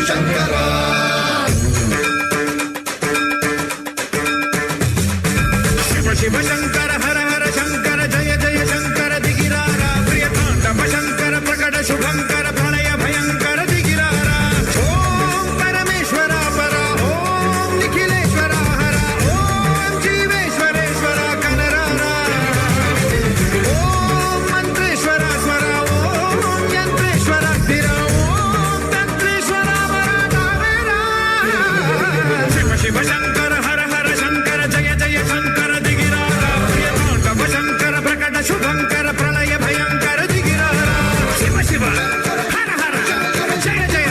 Shankara. Shiva Shiva Shankara Hara Hara Shankara Jaya Jaya Shankara ದಿಗಿರಾರ ಪ್ರಿಯ ತಾಂಡವ ಶಂಕರ ಪ್ರಕಟ ಶುಭಂಕರ ಪ್ರಳಯ ಭಯಂಕರ ದಿಗಿರಾರ. ಓಂ ಪರಮೇಶ್ವರ ಪರ ಓಂ ನಿಖಿಲೇಶ್ವರ ಹರ ಓಂ ಜೀವೇಶ್ವರೇಶ್ವರ ಕನರಾರ ಓಂ ಮಂತ್ರೇಶ್ವರ ಸ್ವರ ಓಂ ಯಂತ್ರೇಶ್ವರ ಸ್ಥಿರ ಓಂ ತಂತ್ರೇಶ್ವರ ವರ ಕಾವೇರ. ಶಿವ ಶಿವ ಶಂಕರ ಹರ ಹರ ಶಂಕರ ಜಯ ಜಯ ಶಂಕರ ದಿಗಿರಾರ ಪ್ರಿಯ ತಾಂಡವ ಶಂಕರ ಪ್ರಕಟ ಶುಭಂಕರ ಪ್ರಳಯ ಭಯಂಕರ ದಿಗಿರಾರ. ಶಿವ ಶಿವ ಹರ ಹರ ಜಯ ಜಯ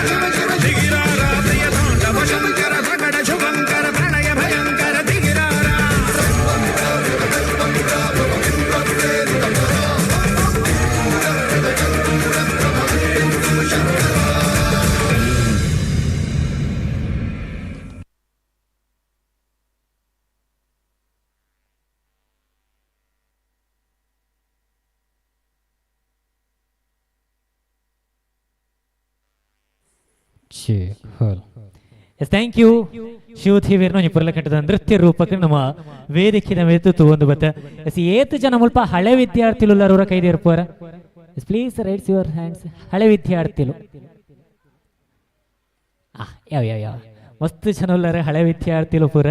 ದಿಗಿರಾರ ಪ್ರಿಯ ತಾಂಡವ ಶಂಕರ ಪ್ರಕಟ ಶುಭಂಕರ ಪ್ರಳಯ ಭಯಂಕರ ದಿಗಿರಾರ. Yes, thank you ಶಿವದೇವಿಯರ್ನ ಒಂಜಿ ಪುರ್ಲಕಟ್ಟದ ನೃತ್ಯ ರೂಪಕ್ಕೆ ನಮ್ಮ ವೇದಿಕೆದ ಮೇತು ತೂವೊಂದು ಬತ್ತ. ಎಸ್, ಏತ್ ಜನ ಮುಲ್ಪ ಹಳೆ ವಿದ್ಯಾರ್ಥಿಲು ಕೈದಿ ಇರ್ಪೋರ? Yes, please raise your hands. ಹಳೆ ವಿದ್ಯಾರ್ಥಿಲು ಯಾವ ಯಾವ ಯಾವ ಮಸ್ತ್ ಜನ ಉಲ್ಲಾರ ಹಳೆ ವಿದ್ಯಾರ್ಥಿಲು ಪೂರ.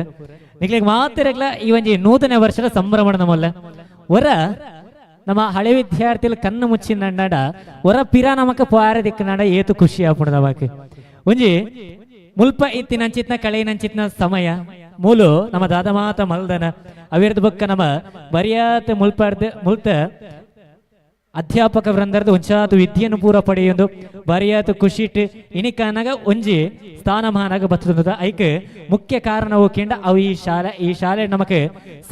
ನಿಕ್ಲೆಗ್ ಮಾತಿರಗ್ಲ ಈ ಒಂಜಿ ನೂತನ ವರ್ಷದ ಸಂಭ್ರಮ ನಮ್ಮಲ್ಲ. ಹೊರ ನಮ್ಮ ಹಳೆ ವಿದ್ಯಾರ್ಥಿಲು ಕಣ್ಣು ಮುಚ್ಚಿ ನನ್ನಡ ಹೊರ ಪಿರ ನಮಕ ಪೋರ ದಿಕ್ಕನಾಡ ಏತು ಖುಷಿ ಆಪುಂಡು ನಮಕ್. ಒಂಜಿ ಮುಲ್ಪ ಇತ್ತಿನ ಅಂಚಿತ್ನ ಕಳೆಯಿನಂಚಿತ್ನ ಸಮಯ ಮೂಲು ನಮ್ಮ ದಾದಮಾತ ಮಲ್ದನ ಅವಿರ್ದ ಬೊಕ್ಕ ನಮ್ಮ ಬರಿಯಾತ ಮುಲ್ಪಾರ್ದ ಮುಲ್ತ ಅಧ್ಯಾಪಕ ವೃಂದರ್ದು ಒಂಚಾತು ವಿದ್ಯೆಯನ್ನು ಪೂರ ಪಡೆಯೊಂದು ಬರಿಯಾತು ಖುಷಿಟ್ ಇನಿಕನಗ ಒಂಜಿ ಸ್ಥಾನಮಾನಗ ಬತ್ತದ. ಐಕ್ ಮುಖ್ಯ ಕಾರಣವು ಕೇಂಡ ಅವು ಈ ಶಾಲೆ, ಈ ಶಾಲೆ ನಮಕ್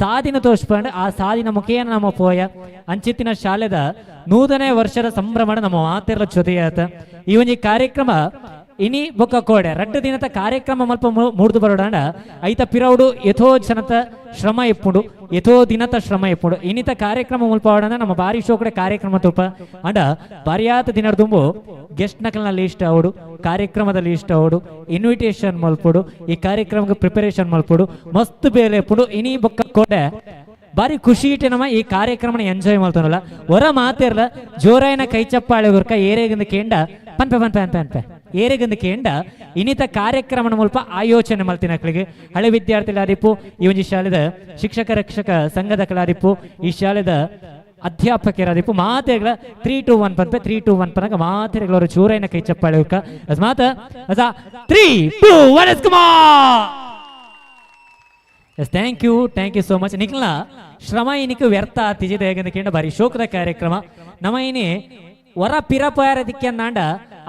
ಸಾದಿನ ತೋಷ್ಪಂಡ್ ಆ ಸಾದಿನ ಮುಖೇನ ನಮ್ಮ ಪೋಯ ಅಂಚಿತ್ತಿನ ಶಾಲೆದ ನೂತನ ವರ್ಷದ ಸಂಭ್ರಮ ನಮ್ಮ ಮಾತೆಲ್ಲ ಜೊತೆಯಾತ ಈ ಒಂಜಿ ಕಾರ್ಯಕ್ರಮ ಇನಿ ಬೊಕ್ಕ ಕೋಡೆ ರಡ್ಡು ದಿನದ ಕಾರ್ಯಕ್ರಮ ಮಲ್ಪ ಮೂಡ್ದು ಬರೋಡಾಂಡ ಐತ ಪಿರೌಡು ಯಥೋ ಜನತ ಶ್ರಮ ಇಪ್ಪುಂಡು, ಯಥೋ ದಿನತ ಶ್ರಮ ಇಪ್ಪುಂಡು. ಇನ್ನಿತ ಕಾರ್ಯಕ್ರಮ ಮುಲ್ಪ ಅವಡಂಡ ನಮ್ಮ ಬಾರಿ ಶೋಕಡೆ ಕಾರ್ಯಕ್ರಮ ತುಪ್ಪ ಅಂಡ ಬಾರಿಯಾತ ದಿನದ ಗೆಸ್ಟ್ ನಕಲ್ನ ಲಿಸ್ಟ್ ಅವಡು, ಕಾರ್ಯಕ್ರಮದ ಲಿಸ್ಟ್ ಅವಡು, ಇನ್ವಿಟೇಷನ್ ಮಲ್ಪುಡು, ಈ ಕಾರ್ಯಕ್ರಮಕ್ಕೆ ಪ್ರಿಪರೇಷನ್ ಮಲ್ಪುಡು, ಮಸ್ತ್ ಬೇಲೆ ಇಪ್ಪುಂಡು. ಇನಿ ಬೊಕ್ಕ ಕೋಡೆ ಬಾರಿ ಖುಷಿ ಇಟ್ಟೆ ನಮ್ಮ ಈ ಕಾರ್ಯಕ್ರಮನ ಎಂಜಾಯ್ ಮಾಡ್ತಾನಲ್ಲ. ಹೊರ ಮಾತಿರ್ಲ ಜೋರಾಯನ ಕೈ ಚಪ್ಪಾಳೆ ಗುರ್ಕ ಏರೇಗಂದು ಕೇಂಡ ಪನ್ಪೆ ಪನ್ಪೆ ಅನ್ಪೆ ಅನ್ಪೆ ಏರೇಗಂದು ಕೇಂಡ ಇನ್ನಿತ ಕಾರ್ಯಕ್ರಮನ ಮುಲ್ಪ ಆಯೋಜನೆ ಮಲ್ತಿನಕ್ಳಿಗೆ ಹಳೆ ವಿದ್ಯಾರ್ಥಿಗಳಾದಿಪ್ಪು, ಈ ಒಂಜಿ ಶಾಲೆದ ಶಿಕ್ಷಕ ರಕ್ಷಕ ಸಂಘದ ಕಲಾದಿಪ್ಪು, ಈ ಶಾಲೆದ ಅಧ್ಯಾಪಕರಾದಿಪ್ಪು ಮಾತೆಗಳ 3 2 1 ಪನ್ಪೆ 3 2 1 ಪನಕ ಮಾತೆಗಳವರು ಜೋರಾಯನ ಕೈ ಚಪ್ಪಾಳೆ ಗುರ್ಕ ಅಸ್ ಮಾತ ಅಸ 3 2 1 S Kumar. Yes, thank you, thank you so much. ನಿಕ್ಲ ಶ್ರಮ ಇನಿಕ್ ವ್ಯರ್ಥ ಆತಿಜಿದೆ ಹೇಗಂದ ಕೇಂದ್ರ ಬಾರಿ ಶೋಕದ ಕಾರ್ಯಕ್ರಮ ನಮ್ಮ ಇನಿ ಹೊರ ಪಿರಪಾರ ದಿಕ್ಕನ್ನಾಂಡ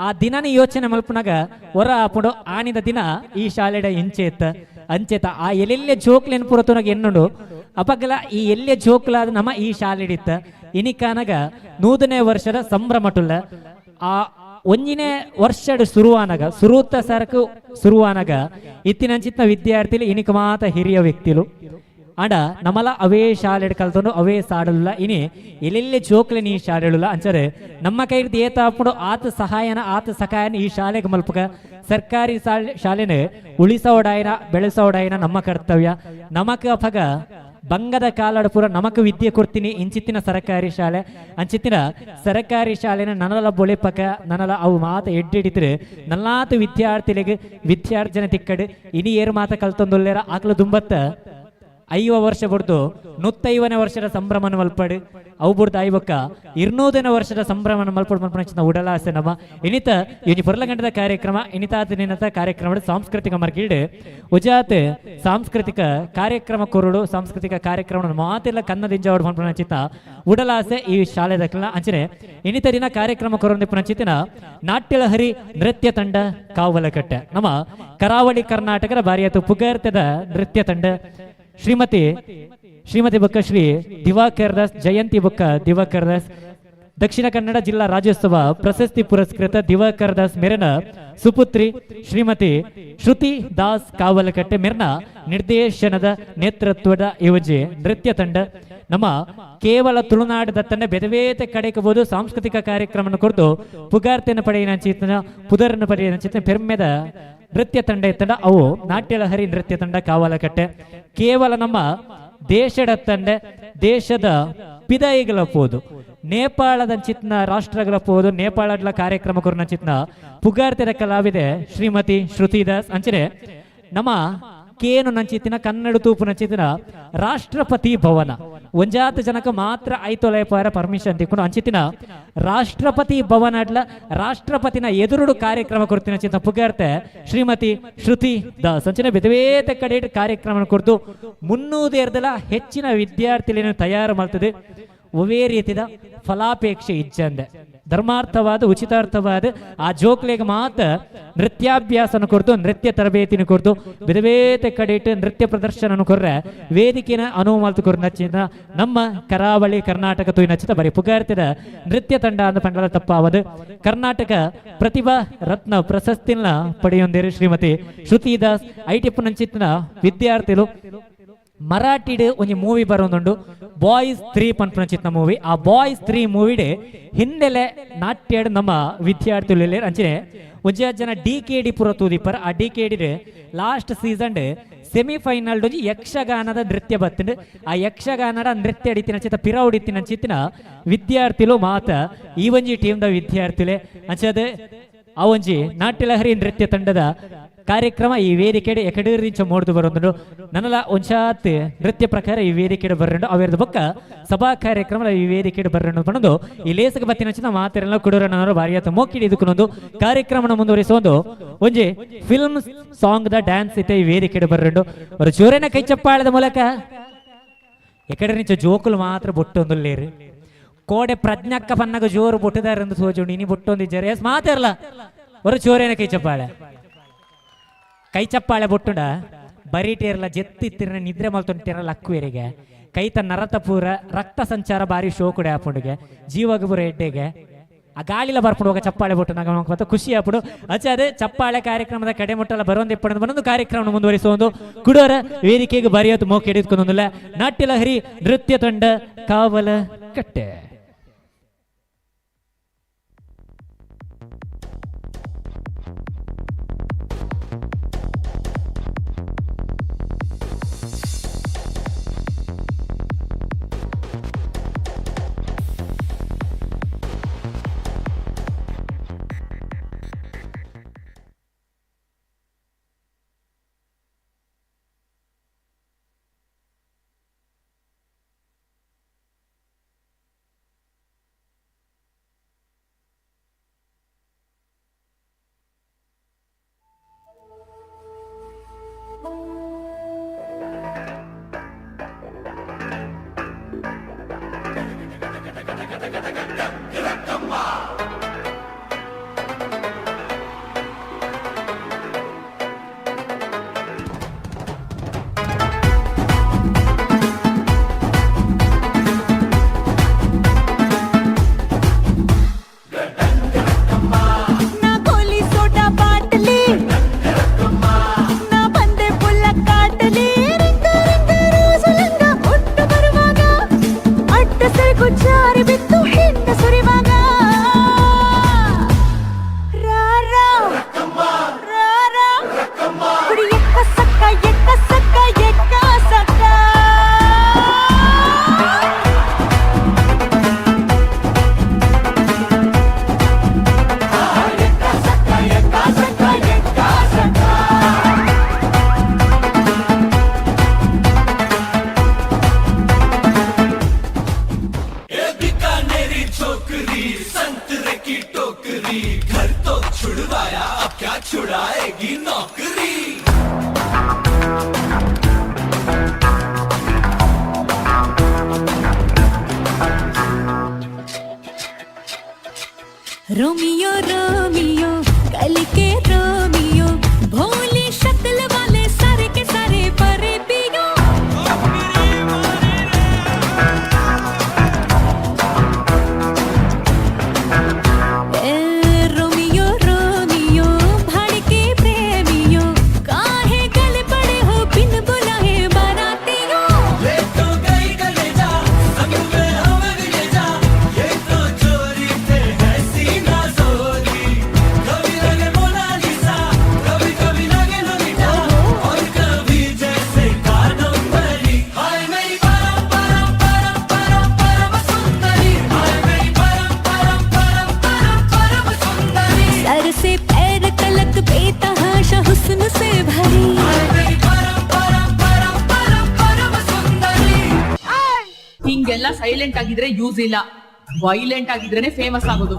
ಆ ದಿನನ ಯೋಚನೆ ಮಲ್ಪನಾಗ ಹೊರ ಆಪುಂಡು ಆನಿದ ದಿನ ಈ ಶಾಲೆಡ ಇಂಚೇತ ಅಂಚೇತ ಆ ಎಲ್ಲೆಲ್ಲೆ ಜೋಕ್ಲೆನ್ ಪುರತುನಾಗ ಎನ್ನುಂಡು ಅಪಗಲ ಈ ಎಲ್ಲೆ ಜೋಕ್ಲಾದ ನಮ್ಮ ಈ ಶಾಲೆಡಿತ್ತ ಇನಿಕಾನಗ ನೂತನೇ ವರ್ಷದ ಸಂಭ್ರಮಟುಲ್ಲ ಆ ಒಂಜಿನೇ ವರ್ಷಡ್ ಸುರುವಾನಗ ಸುರೂತ ಸರಕು ಸುರುವಾನಗ ಇತ್ತಿನಂಚಿತ್ನ ವಿದ್ಯಾರ್ಥಿಲು ಇನಿಕ ಮಾತ ಹಿರಿಯ ವ್ಯಕ್ತಿಲು ಅಂಡ ನಮಲ ಅವೇ ಶಾಲೆಡ್ ಕಲ್ತೊಂಡು ಅವೇ ಸಾಡಲುಲ್ಲ ಇನಿ ಎಲ್ಲೆಲ್ಲೆ ಜೋಕ್ಲೆ ನೀ ಶಾಲೆಳುಲ್ಲ ಅಂಚರೆ ನಮ್ಮ ಕೈರ್ದು ಏತಾಪುಂಡು ಆತ ಸಹಾಯನ ಆತ ಸಹಾಯನ ಈ ಶಾಲೆಗೆ ಮಲ್ಪಕ ಸರ್ಕಾರಿ ಶಾಲೆನ ಉಳಿಸೋಡಾಯನ ಬೆಳೆಸೋಡಾಯನ ನಮ್ಮ ಕರ್ತವ್ಯ. ನಮಕ ಅಪಗ ಬಂಗದ ಕಾಲಡ ಪೂರ ನಮಕ್ ವಿದ್ಯೆ ಕೊಡ್ತೀನಿ ಇಂಚಿತ್ತಿನ ಸರಕಾರಿ ಶಾಲೆ ಅಂಚಿತ್ತಿನ ಸರಕಾರಿ ಶಾಲೆನ ನನಲ ಬೊಳೆಪಕ ನನಲ ಅವು ಮಾತ ಎಡ್ಡಿಡಿತ್ರೆ ನಲ್ಲಾತು ವಿದ್ಯಾರ್ಥಿಗಳಿಗೆ ವಿದ್ಯಾರ್ಜನೆ ತಿಕ್ಕಡು ಇನಿ ಏರು ಮಾತ ಕಲ್ತೊಂದುಲ್ಲೇರ ಆಕಲು ದುಂಬತ್ತ 50 ವರ್ಷ ಬುಡ್ದು 150ನೇ ವರ್ಷದ ಸಂಭ್ರಮನ ಮಲ್ಪಡು ಅವು ಬುಡ್ದು ಐವಕ್ಕ 200ನೇ ವರ್ಷದ ಸಂಭ್ರಮನ ಮಲ್ಪಡು ಮಲ್ಪನ ಉಡಲಾಸೆ ನಮ್ಮ ಇನಿತ ಇನಿ ಪೊರ್ಲಗಂಟದ ಕಾರ್ಯಕ್ರಮ ಇನಿತಾತ ನಿನ್ನತ ಕಾರ್ಯಕ್ರಮ ಸಾಂಸ್ಕೃತಿಕ ಮರ್ಗಿಲ್ಡ್ ಉಜಾತ್ ಸಾಂಸ್ಕೃತಿಕ ಕಾರ್ಯಕ್ರಮ ಕೊರಡು ಸಾಂಸ್ಕೃತಿಕ ಕಾರ್ಯಕ್ರಮ ಮಾತೆಲ್ಲ ಕನ್ನದಿಂಜಾವಡು ಮಲ್ಪನ ಚಿತ್ತ ಉಡಲಾಸೆ ಈ ಶಾಲೆ ದಕ್ಕಲ ಅಂಚನೆ ಇನಿತ ದಿನ ಕಾರ್ಯಕ್ರಮ ಕೊರೊಂದಿಪ್ಪನ ಚಿತ್ತಿನ ನಾಟ್ಯಲಹರಿ ನೃತ್ಯ ತಂಡ ಕಾವಲಕಟ್ಟೆ ನಮ್ಮ ಕರಾವಳಿ ಕರ್ನಾಟಕದ ಬಾರಿಯತು ಪುಗರ್ತದ ನೃತ್ಯ ತಂಡ ಶ್ರೀಮತಿ ಶ್ರೀಮತಿ ಬೊಕ್ಕ ಶ್ರೀ ದಿವಾಕರ್ ದಾಸ್ ಜಯಂತಿ ಬೊಕ್ಕ ದಿವಾಕರ್ ದಾಸ್ ದಕ್ಷಿಣ ಕನ್ನಡ ಜಿಲ್ಲಾ ರಾಜ್ಯೋತ್ಸವ ಪ್ರಶಸ್ತಿ ಪುರಸ್ಕೃತ ದಿವಾಕರ್ ದಾಸ್ ಮೆರನ ಸುಪುತ್ರಿ ಶ್ರೀಮತಿ ಶ್ರುತಿ ದಾಸ್ ಕಾವಲಕಟ್ಟೆ ಮೆರ್ನ ನಿರ್ದೇಶನದ ನೇತೃತ್ವದ ಈ ನೃತ್ಯ ತಂಡ ನಮ್ಮ ಕೇವಲ ತುಳುನಾಡದ ತಂಡ ಬೆದವೇತೆ ಕಡೆಕಬಹುದು ಸಾಂಸ್ಕೃತಿಕ ಕಾರ್ಯಕ್ರಮವನ್ನು ಕೊರತು ಪುಗಾರ್ತೆಯನ್ನು ಪಡೆಯಿನ ಚೇತನ ಪುದರನ್ನು ಪಡೆಯಿನ ಚೇತನ ಪೆರ್ಮೆದ ನೃತ್ಯ ತಂಡ ಇತ್ತಂಡ ಅವು ನಾಟ್ಯಲಹರಿ ನೃತ್ಯ ತಂಡ ಕಾವಲಕಟ್ಟೆ ಕೇವಲ ನಮ್ಮ ದೇಶದ ತಂಡ ದೇಶದ ಪಿದಾಯಿಗಳ ಪೋದು ನೇಪಾಳದ ಚಿತ್ನ ರಾಷ್ಟ್ರಗಳ ಪೋದು ನೇಪಾಳದ ಕಾರ್ಯಕ್ರಮ ಕೊರನ ಚಿತ್ನ ಪುಗಾರ್ತೆದ ಕಲಾವಿದೆ ಶ್ರೀಮತಿ ಶ್ರುತಿ ದಾಸ್ ಅಂಚನೆ ನಮ್ಮ ಕೇನು ನಂಚಿತ್ತಿನ ಕನ್ನಡ ತೂಪು ನಂಚಿತ್ತಿನ ರಾಷ್ಟ್ರಪತಿ ಭವನ ಒಂಜಾತ ಜನಕ ಮಾತ್ರ ಐತೊಲಯಪಾರ ಪರ್ಮಿಷನ್ ತಿಕ್ಕೊಂಡು ಅಂಚಿತ್ತಿನ ರಾಷ್ಟ್ರಪತಿ ಭವನ ಅಡ್ಲ ರಾಷ್ಟ್ರಪತಿನ ಎದುರುಡು ಕಾರ್ಯಕ್ರಮ ಕೊಡ್ತಿನ ಚಿತ್ತ ಪುಗಾರ್ತೆ ಶ್ರೀಮತಿ ಶ್ರುತಿ ದಾಸ್ ಅಂಚನೆ ಬೇತೆ ಕಡೆ ಕಾರ್ಯಕ್ರಮ ಕೊಡ್ತು ಮುನ್ನೂದೇರ್ದಲ ಹೆಚ್ಚಿನ ವಿದ್ಯಾರ್ಥಿಗಳನ್ನು ತಯಾರು ಮಾಡ್ತದೆ. ಒವೇ ರೀತಿದ ಫಲಾಪೇಕ್ಷೆ ಇಜ್ಜಂದೆ ಧರ್ಮಾರ್ಥವಾದ ಉಚಿತಾರ್ಥವಾದ ಆ ಜೋಕ್ಲೆಗೆ ಮಾತ್ರ ನೃತ್ಯಾಭ್ಯಾಸನ ಕೊಡ್ತು ನೃತ್ಯ ತರಬೇತಿನ ಕೊಡ್ತು ಬೇತೆ ಕಡೆ ನೃತ್ಯ ಪ್ರದರ್ಶನ ಕೊರ್ರೆ ವೇದಿಕೆನ ಅನುವು ಮಾಲ್ತು ಕೊರ್ ನಚ್ಚಿದ ನಮ್ಮ ಕರಾವಳಿ ಕರ್ನಾಟಕ ತುಯ್ ನಚ್ಚಿದ ಬರೀ ಪುಗಾರ್ತಿದ ನೃತ್ಯ ತಂಡ ಅಂದ ಪಂಡಲ ತಪ್ಪಾವದು ಕರ್ನಾಟಕ ಪ್ರತಿಭಾ ರತ್ನ ಪ್ರಶಸ್ತಿನ ಪಡೆಯೊಂದಿರು ಶ್ರೀಮತಿ ಶ್ರುತಿ ದಾಸ್ I T ಪುನಂಚಿತ್ನ ವಿದ್ಯಾರ್ಥಿಗಳು. ಮರಾಠಿಡ್ ಒಂಜಿ ಮೂವಿ ಬರೋದುಂಡು ಬಾಯ್ಸ್ 3 ಪನ್ಪುನ ಮೂವಿ. ಆ ಬಾಯ್ಸ್ 3 ಮೂವಿಡ್ ಹಿನ್ನೆಲೆ ನಾಟ್ಯಡ್ ನಮ್ಮ ವಿದ್ಯಾರ್ಥಿಗಳು ಅಂಚನೆ ಒಂಜಿ ಜನ ಡಿ ಕೆ ಡಿ ಪುರ ತೂದಿಪ್ಪರ್. ಆ D K D last season semifinal ಒಂಜಿ ಯಕ್ಷಗಾನದ ನೃತ್ಯ ಬತ್ತಂಡು. ಆ ಯಕ್ಷಗಾನದ ನೃತ್ಯ ಅಡಿತಿನ ಚಿತ್ತ ಪಿರೌಡಿತ್ತಿನ ಚಿತ್ತಿನ ವಿದ್ಯಾರ್ಥಿಲು ಮಾತ ಈ ಒಂಜಿ ಟೀಮ್ದ ವಿದ್ಯಾರ್ಥಿಲೆ ಅಂಚದ ಆ ಒಂಜಿ ನಾಟ್ಯಲಹರಿ ನೃತ್ಯ ತಂಡದ ಕಾರ್ಯಕ್ರಮ ಈ ವೇದಿಕೆಡೆ ಎಕಡೀರಿಂಚ ಮೋಡ್ದು ಬರೋದುಂಡು. ನನ್ನಲ ಒಂಚಾತ್ ನೃತ್ಯ ಪ್ರಕಾರ ಈ ವೇದಿಕೆಡೆ ಬರಂಡು ಅವೇರ್ದ ಬೊಕ್ಕ ಸಭಾ ಕಾರ್ಯಕ್ರಮ ಈ ವೇದಿಕೆಡೆ ಬರಂಡು ಪಣದು ಈ ಲೇಸಕ ಬತ್ತಿನ ಮಾತೆಲ್ಲ ಕುಡೂರಣ್ಣನವರು ಭಾರಿಯಾತ ಮೋಕಿಡಿ ಇದಕ್ಕೊಂದು ಕಾರ್ಯಕ್ರಮನ ಮುಂದುವರಿಸುವುದು ಒಂಜಿ ಫಿಲ್ಮ್ ಸಾಂಗ್ the dance ಇತ್ತೆ ಈ ವೇದಿಕೆಡೆ ಬರಂಡು. ಅವರು ಜೋರೇನ ಕೈ ಚಪ್ಪಾಳದ ಮೂಲಕ ಎಕಡೆ ಜೋಕುಲು ಮಾತ್ರ ಬೊಟ್ಟೊಂದು ಲೇರು ಕೋಡೆ ಪ್ರಜ್ಞಕ್ಕ ಪನ್ನಗ ಜೋರು ಬೊಟ್ಟದಾರೆಂದು ಸೋಜುಂಡು ಇನಿ ಬೊಟ್ಟೊಂದು ಎಸ್ ಮಾತಿರಲ್ಲ ಅವರು ಜೋರೇನ ಕೈ ಚಪ್ಪಾಳೆ ಕೈ ಚಪ್ಪಾಳೆ ಬೊಟ್ಟುಂಡ ಬರೀಟೇರ್ಲ ಜೆತ್ತಿತ್ತಿರ ನಿದ್ರೆ ಮಲ್ತೊಂಟಿರ ಲಕ್ಕುವೆರಿಗೆ ಕೈತ ನರತ ಪೂರ ರಕ್ತ ಸಂಚಾರ ಬಾರಿ ಶೋಕುಡೆ ಆಪುಂಡಿಗೆ ಜೀವಾಗ ಪೂರ ಎಡ್ಡೆಗೆ ಆ ಗಾಳಿಲ ಬರ್ಪುಡು ಹೋಗ ಚಪ್ಪಾಳೆ ಬೊಟ್ಟು ನಾಗ ಮತ್ತೆ ಖುಷಿ ಆಪುಡು. ಅಚ್ಚ ಅದೇ ಚಪ್ಪಾಳೆ ಕಾರ್ಯಕ್ರಮದ ಕಡೆ ಮುಟ್ಟಲ ಬರೋಂದು ಇಪ್ಪಣದು ಬಂದು ಕಾರ್ಯಕ್ರಮ ಮುಂದುವರಿಸುವ ಕುಡೋರ ವೇದಿಕೆಗೆ ಬರೆಯೋದು ಮೋಕೆ ಹಿಡಿದುಕೊಂಡೊಂದಿಲ್ಲ ನಾಟ್ಯಲಹರಿ ನೃತ್ಯ ತಂಡ ಕಾವಲ ಕಟ್ಟೆ. रोमियो रोमियो कल के रोमियो भोली शक्ल वाले सारे के सारे परे पियो। ಸೈಲೆಂಟ್ ಆಗಿದ್ರೆ ಯೂಸ್ ಇಲ್ಲ, ವೈಲೆಂಟ್ ಆಗಿದ್ರೇನೆ ಫೇಮಸ್ ಆಗೋದು.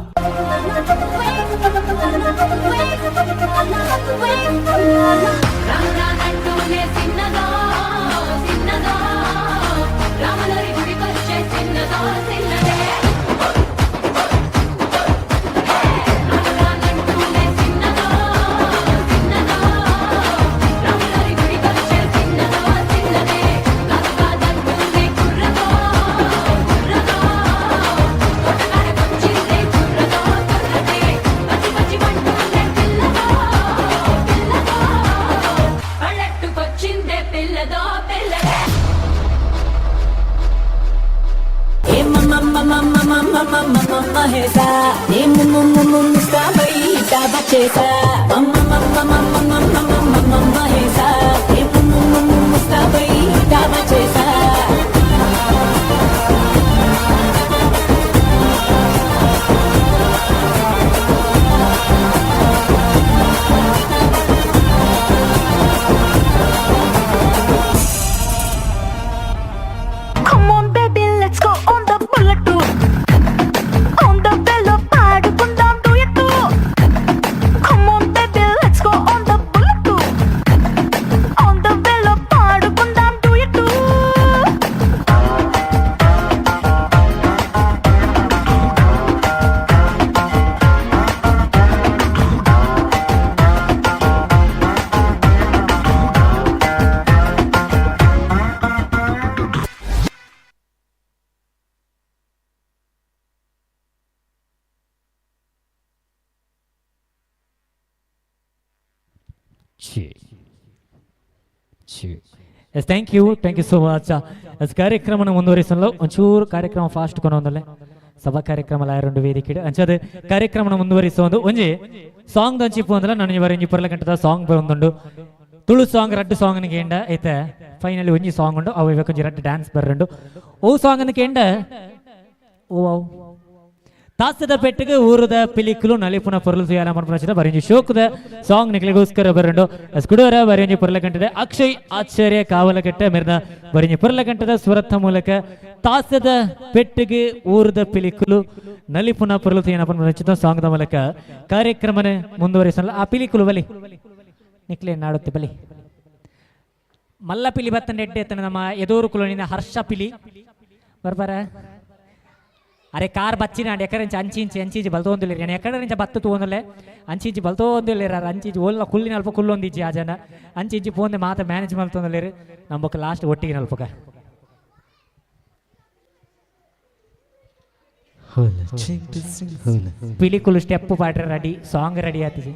Come on baby, let's go on the bullet too. On the bello పాడుకుందాం duet. Come on baby, let's go on the bullet too. On the bello పాడుకుందాం duet. Yes, thank you, thank you so much. Yes, ಕಾರ್ಯಕ್ರಮನ ಮುಂದುವರಿಸಲು ಒಂಚೂರು ಕಾರ್ಯಕ್ರಮ fast ಕೊನೊಂದಲೆ ಸಭಾ ಕಾರ್ಯಕ್ರಮ ಲಾಯರುಂಡು ವೇದಿಕೆ ಅಂಚದ ಕಾರ್ಯಕ್ರಮನ ಮುಂದುವರಿಸುವ ಒಂದು ಒಂಜಿ ಸಾಂಗ್ ದಂಚಿಪ್ಪು ಅಂದಲ ನಾನು ಇವರ ಒಂಜಿ ಪೊರ್ಲ ಗಂಟದ ಸಾಂಗ್ ಬರೊಂದುಂಡು ತುಳು ಸಾಂಗ್ ರಡ್ಡು ಸಾಂಗ್ ಕೇಂಡ ಐತೆ ಫೈನಲಿ ಒಂಜಿ ಸಾಂಗ್ ಉಂಡು ಅವು ಇವಾಗ ಒಂಜಿ ರಡ್ಡು ಡ್ಯಾನ್ಸ್ ಬರ್ರುಂಡು ಓ ಸಾಂಗ್ ಅನ್ನು ಕೇಂಡ ಓ ಅವು ತಾಸದ ಪೆಟ್ಟಿಗೆ ಊರದ ಪಿಲಿಕುಲು ನಲಿಪುನ ಪೊರಲು ಸುಯಾಲ ಮನ್ಪುನ ಬರಿಂಜಿ ಶೋಕದ ಸಾಂಗ್ ನಿಕ್ಲಿಗೋಸ್ಕರ ಬರಂಡು ಕುಡವರ ಬರಿಂಜಿ ಪೊರಲಗಂಟದ ಅಕ್ಷಯ್ ಆಚಾರ್ಯ ಕಾವಲಗಟ್ಟೆ ಮೆರ್ನ ಬರಿಂಜಿ ಪೊರಲಗಂಟದ ಸ್ವರಥ ಮೂಲಕ ತಾಸದ ಪೆಟ್ಟಿಗೆ ಊರದ ಪಿಲಿಕುಲು ನಲಿಪುನ ಪೊರಲು ಸುಯಾಲ ಮನ್ಪುನ ಸಾಂಗ್ದ ಮೂಲಕ ಕಾರ್ಯಕ್ರಮನ ಮುಂದುವರಿಸಲ್ಲ. ಆ ಪಿಲಿಕುಲು ಬಲಿ ನಿಕ್ಲೆ ನಾಡುತ್ತೆ ಬಲಿ ಮಲ್ಲ ಪಿಲಿ ಬತ್ತಂಡ ಎಡ್ಡೆ ಎತ್ತನ ನಮ್ಮ ಎದೂರು ಕುಲೋನಿನ ಹರ್ಷ ಪಿಲಿ ಬರ್ಬಾರ. ಅರೆ ಕಾರ್ ಬಚ್ಚಿನ ಎಕರೆಂಚ ಅಂಚಿ ಇಂಚಿ ಅಂಚಿ ಇಂಚಿ ಬಲ್ತೊಂದಿಲ್ಲ ನಾನು ಎಕಡೆ ಬತ್ತು ತೂವೊಂದಲೆ ಅಂಚಿ ಇಂಚಿ ಬಲ್ತೊಂದಿಲ್ಲ ಅಂಚಿ ಇಂಚಿ ಓಲ್ಲ ಕುಲ್ಲಿನ ಅಲ್ಪ ಕುಲ್ಲೊಂದಿಜ್ಜಿ ಆ ಜನ ಅಂಚಿ ಇಂಚಿ ಪೋಂದೆ ಮಾತ ಮ್ಯಾನೇಜ್ ಮಲ್ತೊಂದಿಲ್ಲೇರು ನಮ್ಮಕ್ಕ ಲಾಸ್ಟ್ ಒಟ್ಟಿಗೆ ನಲ್ಪಕ. ಪಿಲಿಕುಲು ಸ್ಟೆಪ್ ಪಾಟ್ರೆ ರೆಡಿ, ಸಾಂಗ್ ರೆಡಿ ಆತಿಜಿ.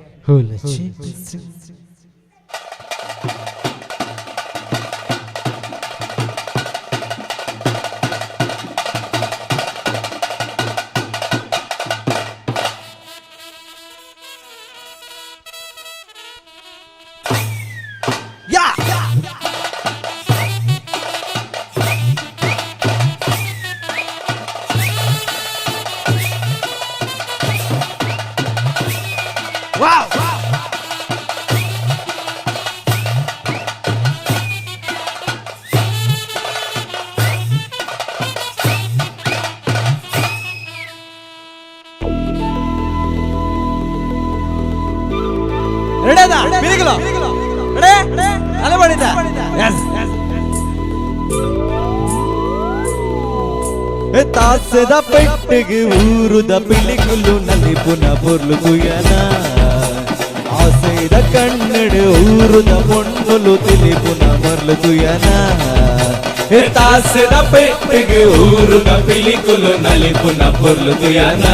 ತಾಸದ ಪೆಟ್ಟಿಗೆ ಊರುದ ಪಿಲಿಕುಲು ನಲಿಪುನ ಪೊರ್ಲು ತುಯನ ಆಸೆದ ಕನ್ನಡ ಊರುದ ಪೊಣ್ಣುಲು ತಿಳಿಪುನ ಮರ್ಲು ತುಯನ ತಾಸದ ಪೆಟ್ಟಿಗೆ ಊರುದ ಪಿಲಿಕುಲು ನಲಿಪುನ ಪೊರ್ಲು ತುಯನ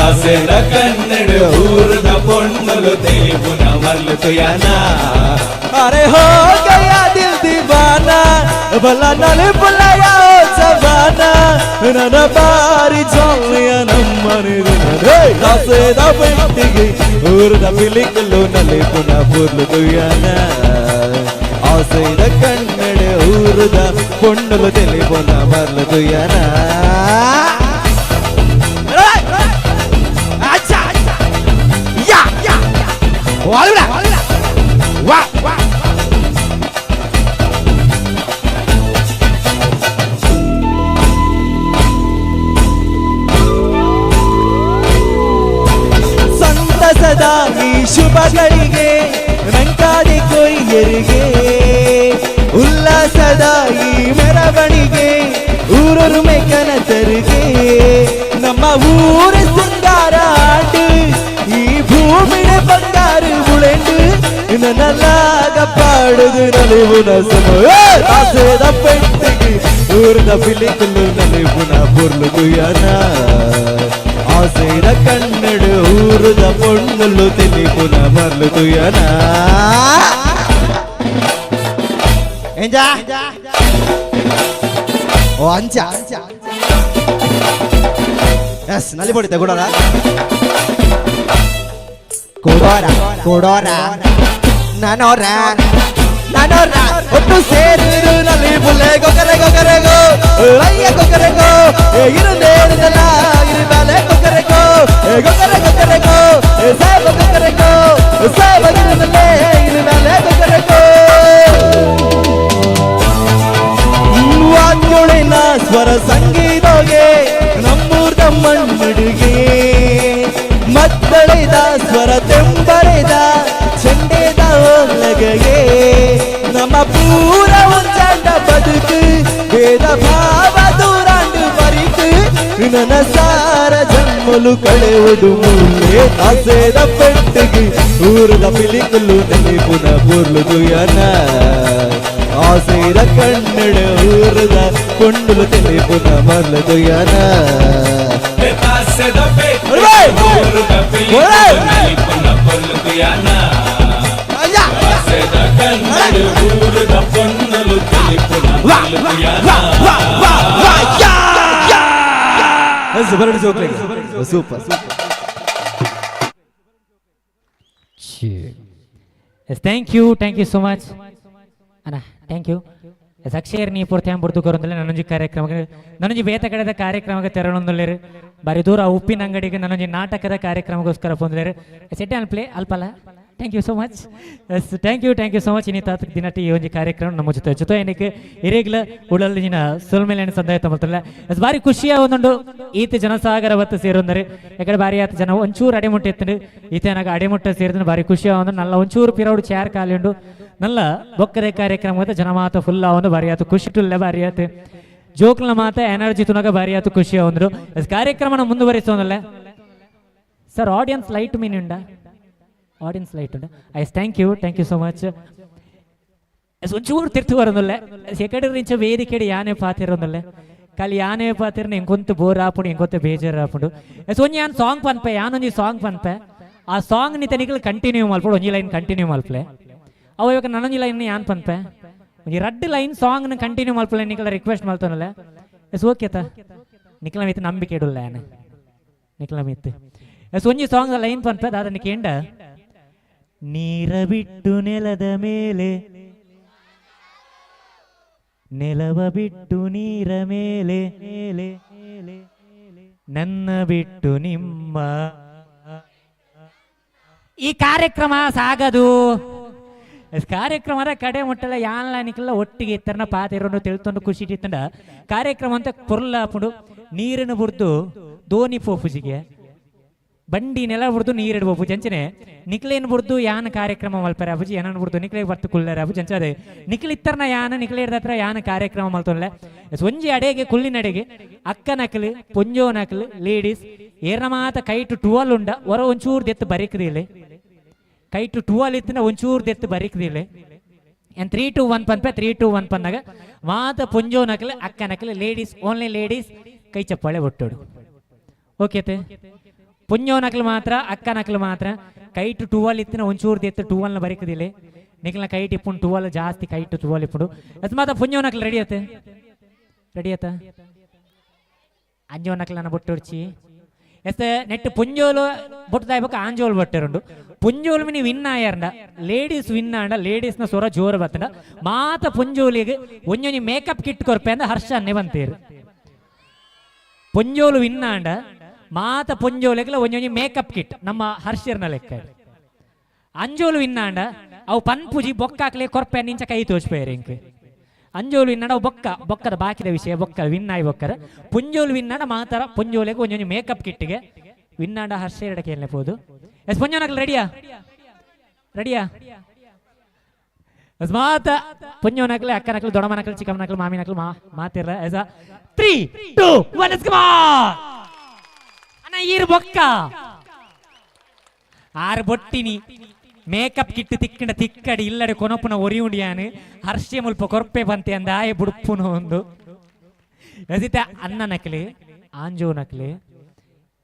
ಆಸೆದ ಕನ್ನಡ ಊರುದ ಪೊಣ್ಣುಲು ತಿಳಿಪುನ ಮರ್ಲು ತುಯನ. ಅರೆ ಹೋ ಗಯಾ ದಿಲ್ ದಿವಾನಾ ಭಲಾ ನಲಿ ಬುಲಾಯಾ ಜವಾನಾ ನನ್ನ ಬಾರಿ ಜಾಲಿಯ ನಮ್ಮನೆ ತಾಸದ ಪೆಟ್ಟಿಗೆ ಊರುದ ಪಿಲಿಕುಲು ನಲಿಪುನ ಪೊರ್ಲು ತುಯನ ಆಸೆದ ಕನ್ನಡ ಊರುದ ಪೊಣ್ಣುಲು ತಿಳಿಪುನ ಮರ್ಲು ತುಯನ. ಸಂತೋಷದ ಈ ಶುಭಗಳಿಗೆ ನಂಕಾದಿ ಕೊಯ್ಯರಿಗೆ ಉಲ್ಲಾಸದ ಈ ಮೆರವಣಿಗೆ ಊರೊರುಮೆ ಕನತರಿಗೆ ನಮ್ಮ ಊರ ಸಿಂಗಾರ ಆண்டு ಈ ಭೂಮಿಯ ಬಂಗಾರು ಉಳೆಂಡು ನನ್ನಲ್ಲಾಗ ಪಾಡುದು ನಲಿವು ನಸನು ಆಸೆದ ಪೆಟ್ಟಿಗೆ ಊರದ ಪಿಲಿಕುಲು ನಲಿಪುನ ಪೊರ್ಲು ತುಯನ ಆಸೆದ ಕನ್ನಡ ಊರದ ಪೊಣ್ಣುಲು ತಿಳಿಪುನ ಮರ್ಲು ತುಯನ. ಎಂಜಾ ಓ ಅಂಚ ಎಸ್ ನಲ್ಲಿ ಪೊಡಿತ ಕೊಡೋರ ಕೊಡೋರ ಕೊಡೋರ ನಾನೋರ ನಾನೋರ ಒಟ್ಟು ಸೇರಿರು ನಲ್ಲಿ ಬುಲ್ಲೆ ಗೊಗರೆ ಗೊಗರೆಗೋ ಅಯ್ಯ ಗೊಗರೆಗೋ ಇರು ನೇರಿದಲ್ಲ ಇರು ಮೇಲೆ ಗೊಗರೆಗೋ ಗೊಗರೆ ಗೊಗರೆಗೋ ಸಾಬ ಗೊಗರೆಗೋ ಸಾಬ ಇರುನಲ್ಲೇ ಇರು ಮೇಲೆ ಗೊಗರೆಗೋ. ವಾದ್ಯೊಳಿನ ಸ್ವರ ಸಂಗೀತಗೆ ನಮ್ಮೂರ್ದ ಮಣ್ಣುಡುಗೆ ಮದ್ದಳೆದ ಸ್ವರ ತೆಂಬರೆದ ಚೆಂಡೆದ ಒಲಗೆಗೆ ನಮ್ಮ ಪೂರ ಒಂಜಾಂಡ ಬದುಕು ಭೇದ ಭಾವ ದೂರಾಂಡು ಬರಿಕು ನನ್ನ ಸಾರ ಜನ್ಮಲು ಕಳೆಯುವುದು ಮೂಲೆ ಆಸೆದ ಪೆಟ್ಟಿಗೆ ಊರದ ಪಿಲಿಕುಲು ನೆನಪುನ ಪೊರ್ಲು ತುಯನ ಆಸೆದ Kannada ಊರದ ಕೊಂಡುಲು ತಿಳಿಪುನ ಮರ್ಲು ತುಯನ. Super super. Yes, thank you, thank you so much. ಅಣ್ಣ thank you. S ಅಕ್ಷಯರ್ ನೀ ಪೂರ್ತಿ ಬುಡ್ದು ಕೊರೊಂದಿಲ್ಲ ನನ್ನೊಂಜಿ ಕಾರ್ಯಕ್ರಮಕ್ಕೆ ನನ್ನೊಂಜಿ ಬೇತ ಕಡೆದ ಕಾರ್ಯಕ್ರಮಕ್ಕೆ ತೆರಳೊಂದುಲ್ಲೇರು ಬಾರಿ ದೂರ ಉಪ್ಪಿನ ಅಂಗಡಿಗೆ ನನ್ನೊಂಜಿ ನಾಟಕದ ಕಾರ್ಯಕ್ರಮಕ್ಕೋಸ್ಕರ ಪೊಂದುಲೇರು ಸೆಟ್ ಅನ್ ಪ್ಲೇ ಅಲ್ಪಲ್ಲ. Thank you so much. Yes, thank you, thank you so much. ಇನ್ನಿತ ದಿನಟಿ ಈ ಒಂಜಿ ಕಾರ್ಯಕ್ರಮ ನಮ್ಮ ಜೊತೆ ಜೊತೆ ಏನಕ್ಕೆ ಇರೇಗ್ಲ ಉಡಲ್ ದಿನ ಸುಲ್ಮೇಲೆ ಸಂದಾಯ ತಮ್ಮತ್ತಲ್ಲ. ಎಸ್ ಬಾರಿ ಖುಷಿಯ ಒಂದೊಂದು ಈತ ಜನಸಾಗರ ಬತ್ತು ಸೇರೊಂದರೆ ಯಾಕಡೆ ಬಾರಿ ಆತ ಜನ ಒಂಚೂರು ಅಡೆಮುಟ್ಟೆ ಎತ್ತಂಡು ಈತನಾಗ ಅಡೆಮುಟ್ಟೆ ಸೇರಿದ್ರೆ ಬಾರಿ ಖುಷಿಯ ಒಂದು ನಲ್ಲ ಒಂಚೂರು ಪಿರೌಡು ಚೇರ್ ಖಾಲಿ ಉಂಡು ನಲ್ಲ ಬೊಕ್ಕರೆ ಕಾರ್ಯಕ್ರಮ ಜನ ಮಾತ ಫುಲ್ ಒಂದು ಬಾರಿ ಆತು ಖುಷಿ ಟುಲ್ಲೆ ಬಾರಿ ಆತು ಜೋಕ್ಲ ಮಾತ ಎನರ್ಜಿ ತುನಗ ಬಾರಿ ಆತು ಖುಷಿಯ ಒಂದು ಎಸ್ ಕಾರ್ಯಕ್ರಮನ ಮುಂದುವರಿಸೋನಲ್ಲ. ಸರ್ ಆಡಿಯನ್ಸ್ ಲೈಟ್ ಮೀನ್ ಉಂಡ ಆಡಿಯನ್ಸ್ ಲೈಟ್ ಉಂಡ ice thank you, thank you so much. Yes ಒಂಚೂರು ತಿರ್ತು ಬರೋದಲ್ಲ ಸೆಕೆಂಡ್ ರಿಂಚ ವೇದಿಕೆಡೆ ಯಾನೆ ಪಾತಿರೋದಲ್ಲ ಖಾಲಿ ಯಾನೆ ಪಾತಿರ್ನ ಎಂಕೊಂತ ಬೋರ್ ಆಪುಂಡು ಎಂಕೊಂತ ಬೇಜಾರು ಆಪುಂಡು. ಎಸ್ ಒಂಜಿ ಯಾನ್ ಸಾಂಗ್ ಪನ್ಪೆ ಯಾನೊಂಜಿ ಸಾಂಗ್ ಪನ್ಪೆ ಆ ಸಾಂಗ್ ನಿತ ನಿಕಲ್ ಕಂಟಿನ್ಯೂ ಮಲ್ಪಡು ಒಂಜಿ ಲೈನ್ ಕಂಟಿನ್ಯೂ ಮಲ್ಪಲೆ ಅವ ಇವಾಗ ನನ್ನೊಂಜಿ ಲೈನ್ ಯಾನ್ ಪನ್ಪೆ ಒಂಜಿ ರಡ್ಡ್ ಲೈನ್ ಸಾಂಗ್ ಕಂಟಿನ್ಯೂ ಮಲ್ಪಲೆ ನಿಕಲ ರಿಕ್ವೆಸ್ಟ್ ಮಲ್ತನಲ್ಲ. ಎಸ್ ಓಕೆ ತ ನಿಕಲ ಮಿತ್ ನಂಬಿಕೆ ಇಡುಲ್ಲ ಯಾನೆ ನಿಕಲ ಮಿತ್. ಎಸ್ ಒಂಜಿ ಸಾಂಗ್ ಲೈನ್ ಪನ್ಪೆ ದಾದ ನಿಕೇಂಡ ನೀರ ಬಿಟ್ಟು ನೆಲದ ಮೇಲೆ ನೆಲವ ಬಿಟ್ಟು ನೀರ ಮೇಲೆ ಮೇಲೆ ನನ್ನ ಬಿಟ್ಟು ನಿಮ್ಮ ಈ ಕಾರ್ಯಕ್ರಮ ಸಾಗದು. ಕಾರ್ಯಕ್ರಮದ ಕಡೆ ಮುಟ್ಟಲ್ಲ ಯಾನ್ಲ ನಿಕಲ್ಲ ಒಟ್ಟಿಗೆ ಇತ್ತರನ ಪಾತಿರೋನು ತಿಳ್ಕೊಂಡು ಖುಷಿ ಇತ್ತಂಡ ಕಾರ್ಯಕ್ರಮ ಅಂತ ಪೊರ್ಲ ಹಾಪುಂಡು ನೀರನ್ನು ಬುಡ್ದು ದೋಣಿ ಪೋಪುಜಿಗೆ ಬಂಡಿ ನೆಲ ಬುಡ್ದು ನೀರಿಡು ಪೋಪುಜಿ ಅಂಚನೆ ನಿಕ್ಲೇನ್ ಬುಡ್ದು ಯಾನ ಕಾರ್ಯಕ್ರಮ ಮಲ್ಪರೆ ಅಬುಜಿ ಏನನ್ ಬುಡ್ದು ನಿಕ್ಲೆ ಬರ್ತು ಕುಲ್ಲರೆ ಅಬುಜಿ ಅಂಚದೆ ನಿಕ್ಲ್ ಇತ್ತರ್ನ ಯಾನ ನಿಕ್ಲೆ ಹತ್ರ ಯಾನ ಕಾರ್ಯಕ್ರಮ ಮಲ್ತೊನ್ಲೆ. ಒಂಜಿ ಅಡೆಗೆ ಕುಲ್ಲಿನಡೆಗೆ ಅಕ್ಕ ನಕಲು ಪೊಂಜೋ ನಕಲು ಲೇಡೀಸ್ ಏರ್ನ ಮಾತ ಕೈಟು ಟುವಲ್ ಉಂಡ ಹೊರ ಒಂಚೂರು ದೆತ್ತು ಬರಿಕದಿಲ್ಲ ಕೈಟು ಟುವಲ್ ಇತ್ತಿನ ಒಂಚೂರು ದೆತ್ತು ಬರಿಕದಿಲ್ಲ ಏನ್ 3 2 1 ಪನ್ಪೆ 3 2 1 ಪನ್ನಾಗ ಮಾತ ಪೊಂಜೋ ನಕಲು ಅಕ್ಕ ನಕಲು ಲೇಡೀಸ್ ಓನ್ಲಿ ಲೇಡೀಸ್ ಕೈ ಚಪ್ಪಾಳೆ ಒಟ್ಟೋಡು. ಓಕೆ ತೆ ಪೊಂಜೋ ನಕಲು ಮಾತ್ರ ಅಕ್ಕ ನಕಲು ಮಾತ್ರ ಕೈಟು ಟುವಲ್ ಇತ್ತಿನ ಒಂಚೂರು ದೆತ್ತು ಟುವಲ್ನ ಬರಿಕದಿಲ್ಲ ನಿಕ್ಲ ಕೈಟ್ ಇಪ್ಪುಂಡು ಟುವಲ್ ಜಾಸ್ತಿ ಕೈಟು ಟುವಲ್ ಇಪ್ಪುಂಡು. ಅದು ಮಾತ ಪೊಂಜೋ ನಕಲು ರೆಡಿ ಆತ ರೆಡಿ ಆತ ಅಂಜೋ ನಕಲನ್ನ ಬೊಟ್ಟೊಡ್ಚಿ ಎಸ್ ನೆಟ್ ಪೊಂಜೋಲು ಬೊಟ್ಟದಾಯ್ಬೇಕು ಆಂಜೋಲು ಬಟ್ಟೆರುಂಡು ಪೊಂಜೋಲು ಮಿನಿ ವಿನ್ ಆಯರ್ಂಡ ಲೇಡೀಸ್ ವಿನ್ ಆಂಡ ಲೇಡೀಸ್ನ ಸ್ವರ ಜೋರು ಬತ್ತಂಡ ಮಾತ ಪೊಂಜೋಲಿಗೆ ಒಂಜೊಂಜಿ ಮೇಕಪ್ ಕಿಟ್ ಕೊರ್ಪೆ ಅಂದ ಹರ್ಷ ಅನ್ನೆ ಬಂತೀರು. ಪೊಂಜೋಲು ವಿನ್ ಆಂಡ ಮಾತ ಪೊಂಜೋಲಿಗೆಲ್ಲ ಒಂಜೊಂಜಿ ಮೇಕಪ್ ಕಿಟ್ ನಮ್ಮ ಹರ್ಷರ್ನ ಲೆಕ್ಕ. ಅಂಜೋಲು ವಿನ್ ಆಂಡ ಅವು ಪನ್ಪುಜಿ ಬೊಕ್ಕಾಕ್ಲೆ ಕೊರ್ಪೆ ನಿಂಚ ಕೈ ತೋಚ್ಪೇರು ಇಂಕ್ ಅಂಜೋಲು ವಿನ್ ಅವು ಬೊಕ್ಕ ಬೊಕ್ಕದ ಬಾಕಿದ ವಿಷಯ ಬೊಕ್ಕ ವಿನ್ ಆಯಿ ಬೊಕ್ಕರ ಪುಂಜೋಲು ವಿನ್ ಆಂಡ ಮಾತರ ಪುಂಜೋಲಿಗೆ ಒಂಜೊಂಜಿ ಮೇಕಪ್ ಕಿಟ್ಟಿಗೆ ವಿನ್ ಆಂಡ ಹರ್ಷ ಎರಡಕ್ಕೆ ಏನೇ ಪೋದು. ಎಸ್ ಪೊಂಜೋನಕಲ್ ರೆಡಿಯಾ? ರೆಡಿಯಾ? ಎಸ್ ಮಾತ ಪೊಂಜೋನಕಲ್, ಅಕ್ಕನಕಲ್, ದೊಡಮನಕಲ್, ಚಿಕ್ಕಮ್ಮನಕಲ್, ಮಾಮಿನಕಲ್, ಮಾ ಮಾತಿರ್ಲ. ಎಸ್ 3 2 1 ಎಸ್ ಕಮ ಅಣ್ಣ ಈರು ಬೊಕ್ಕ ಆರು ಬೊಟ್ಟಿನಿ ಮೇಕಪ್ ಕಿಟ್ಟು ತಿಕ್ಕಂಡ ತಿಕ್ಕಡಿ ಇಲ್ಲಡೆ ಕೊನಪುನ ಒರಿಯುಂಡಿಯಾನು ಹರ್ಷೆ ಮುಲ್ಪ ಕೊರ್ಪೆ ಬಂತೆ ಅಂದ ಆಯೆ ಬುಡುಪುನ ಒಂದು ಎಸಿತ ಅನ್ನ ನಕಲಿ ಆಂಜೋ ನಕಲಿ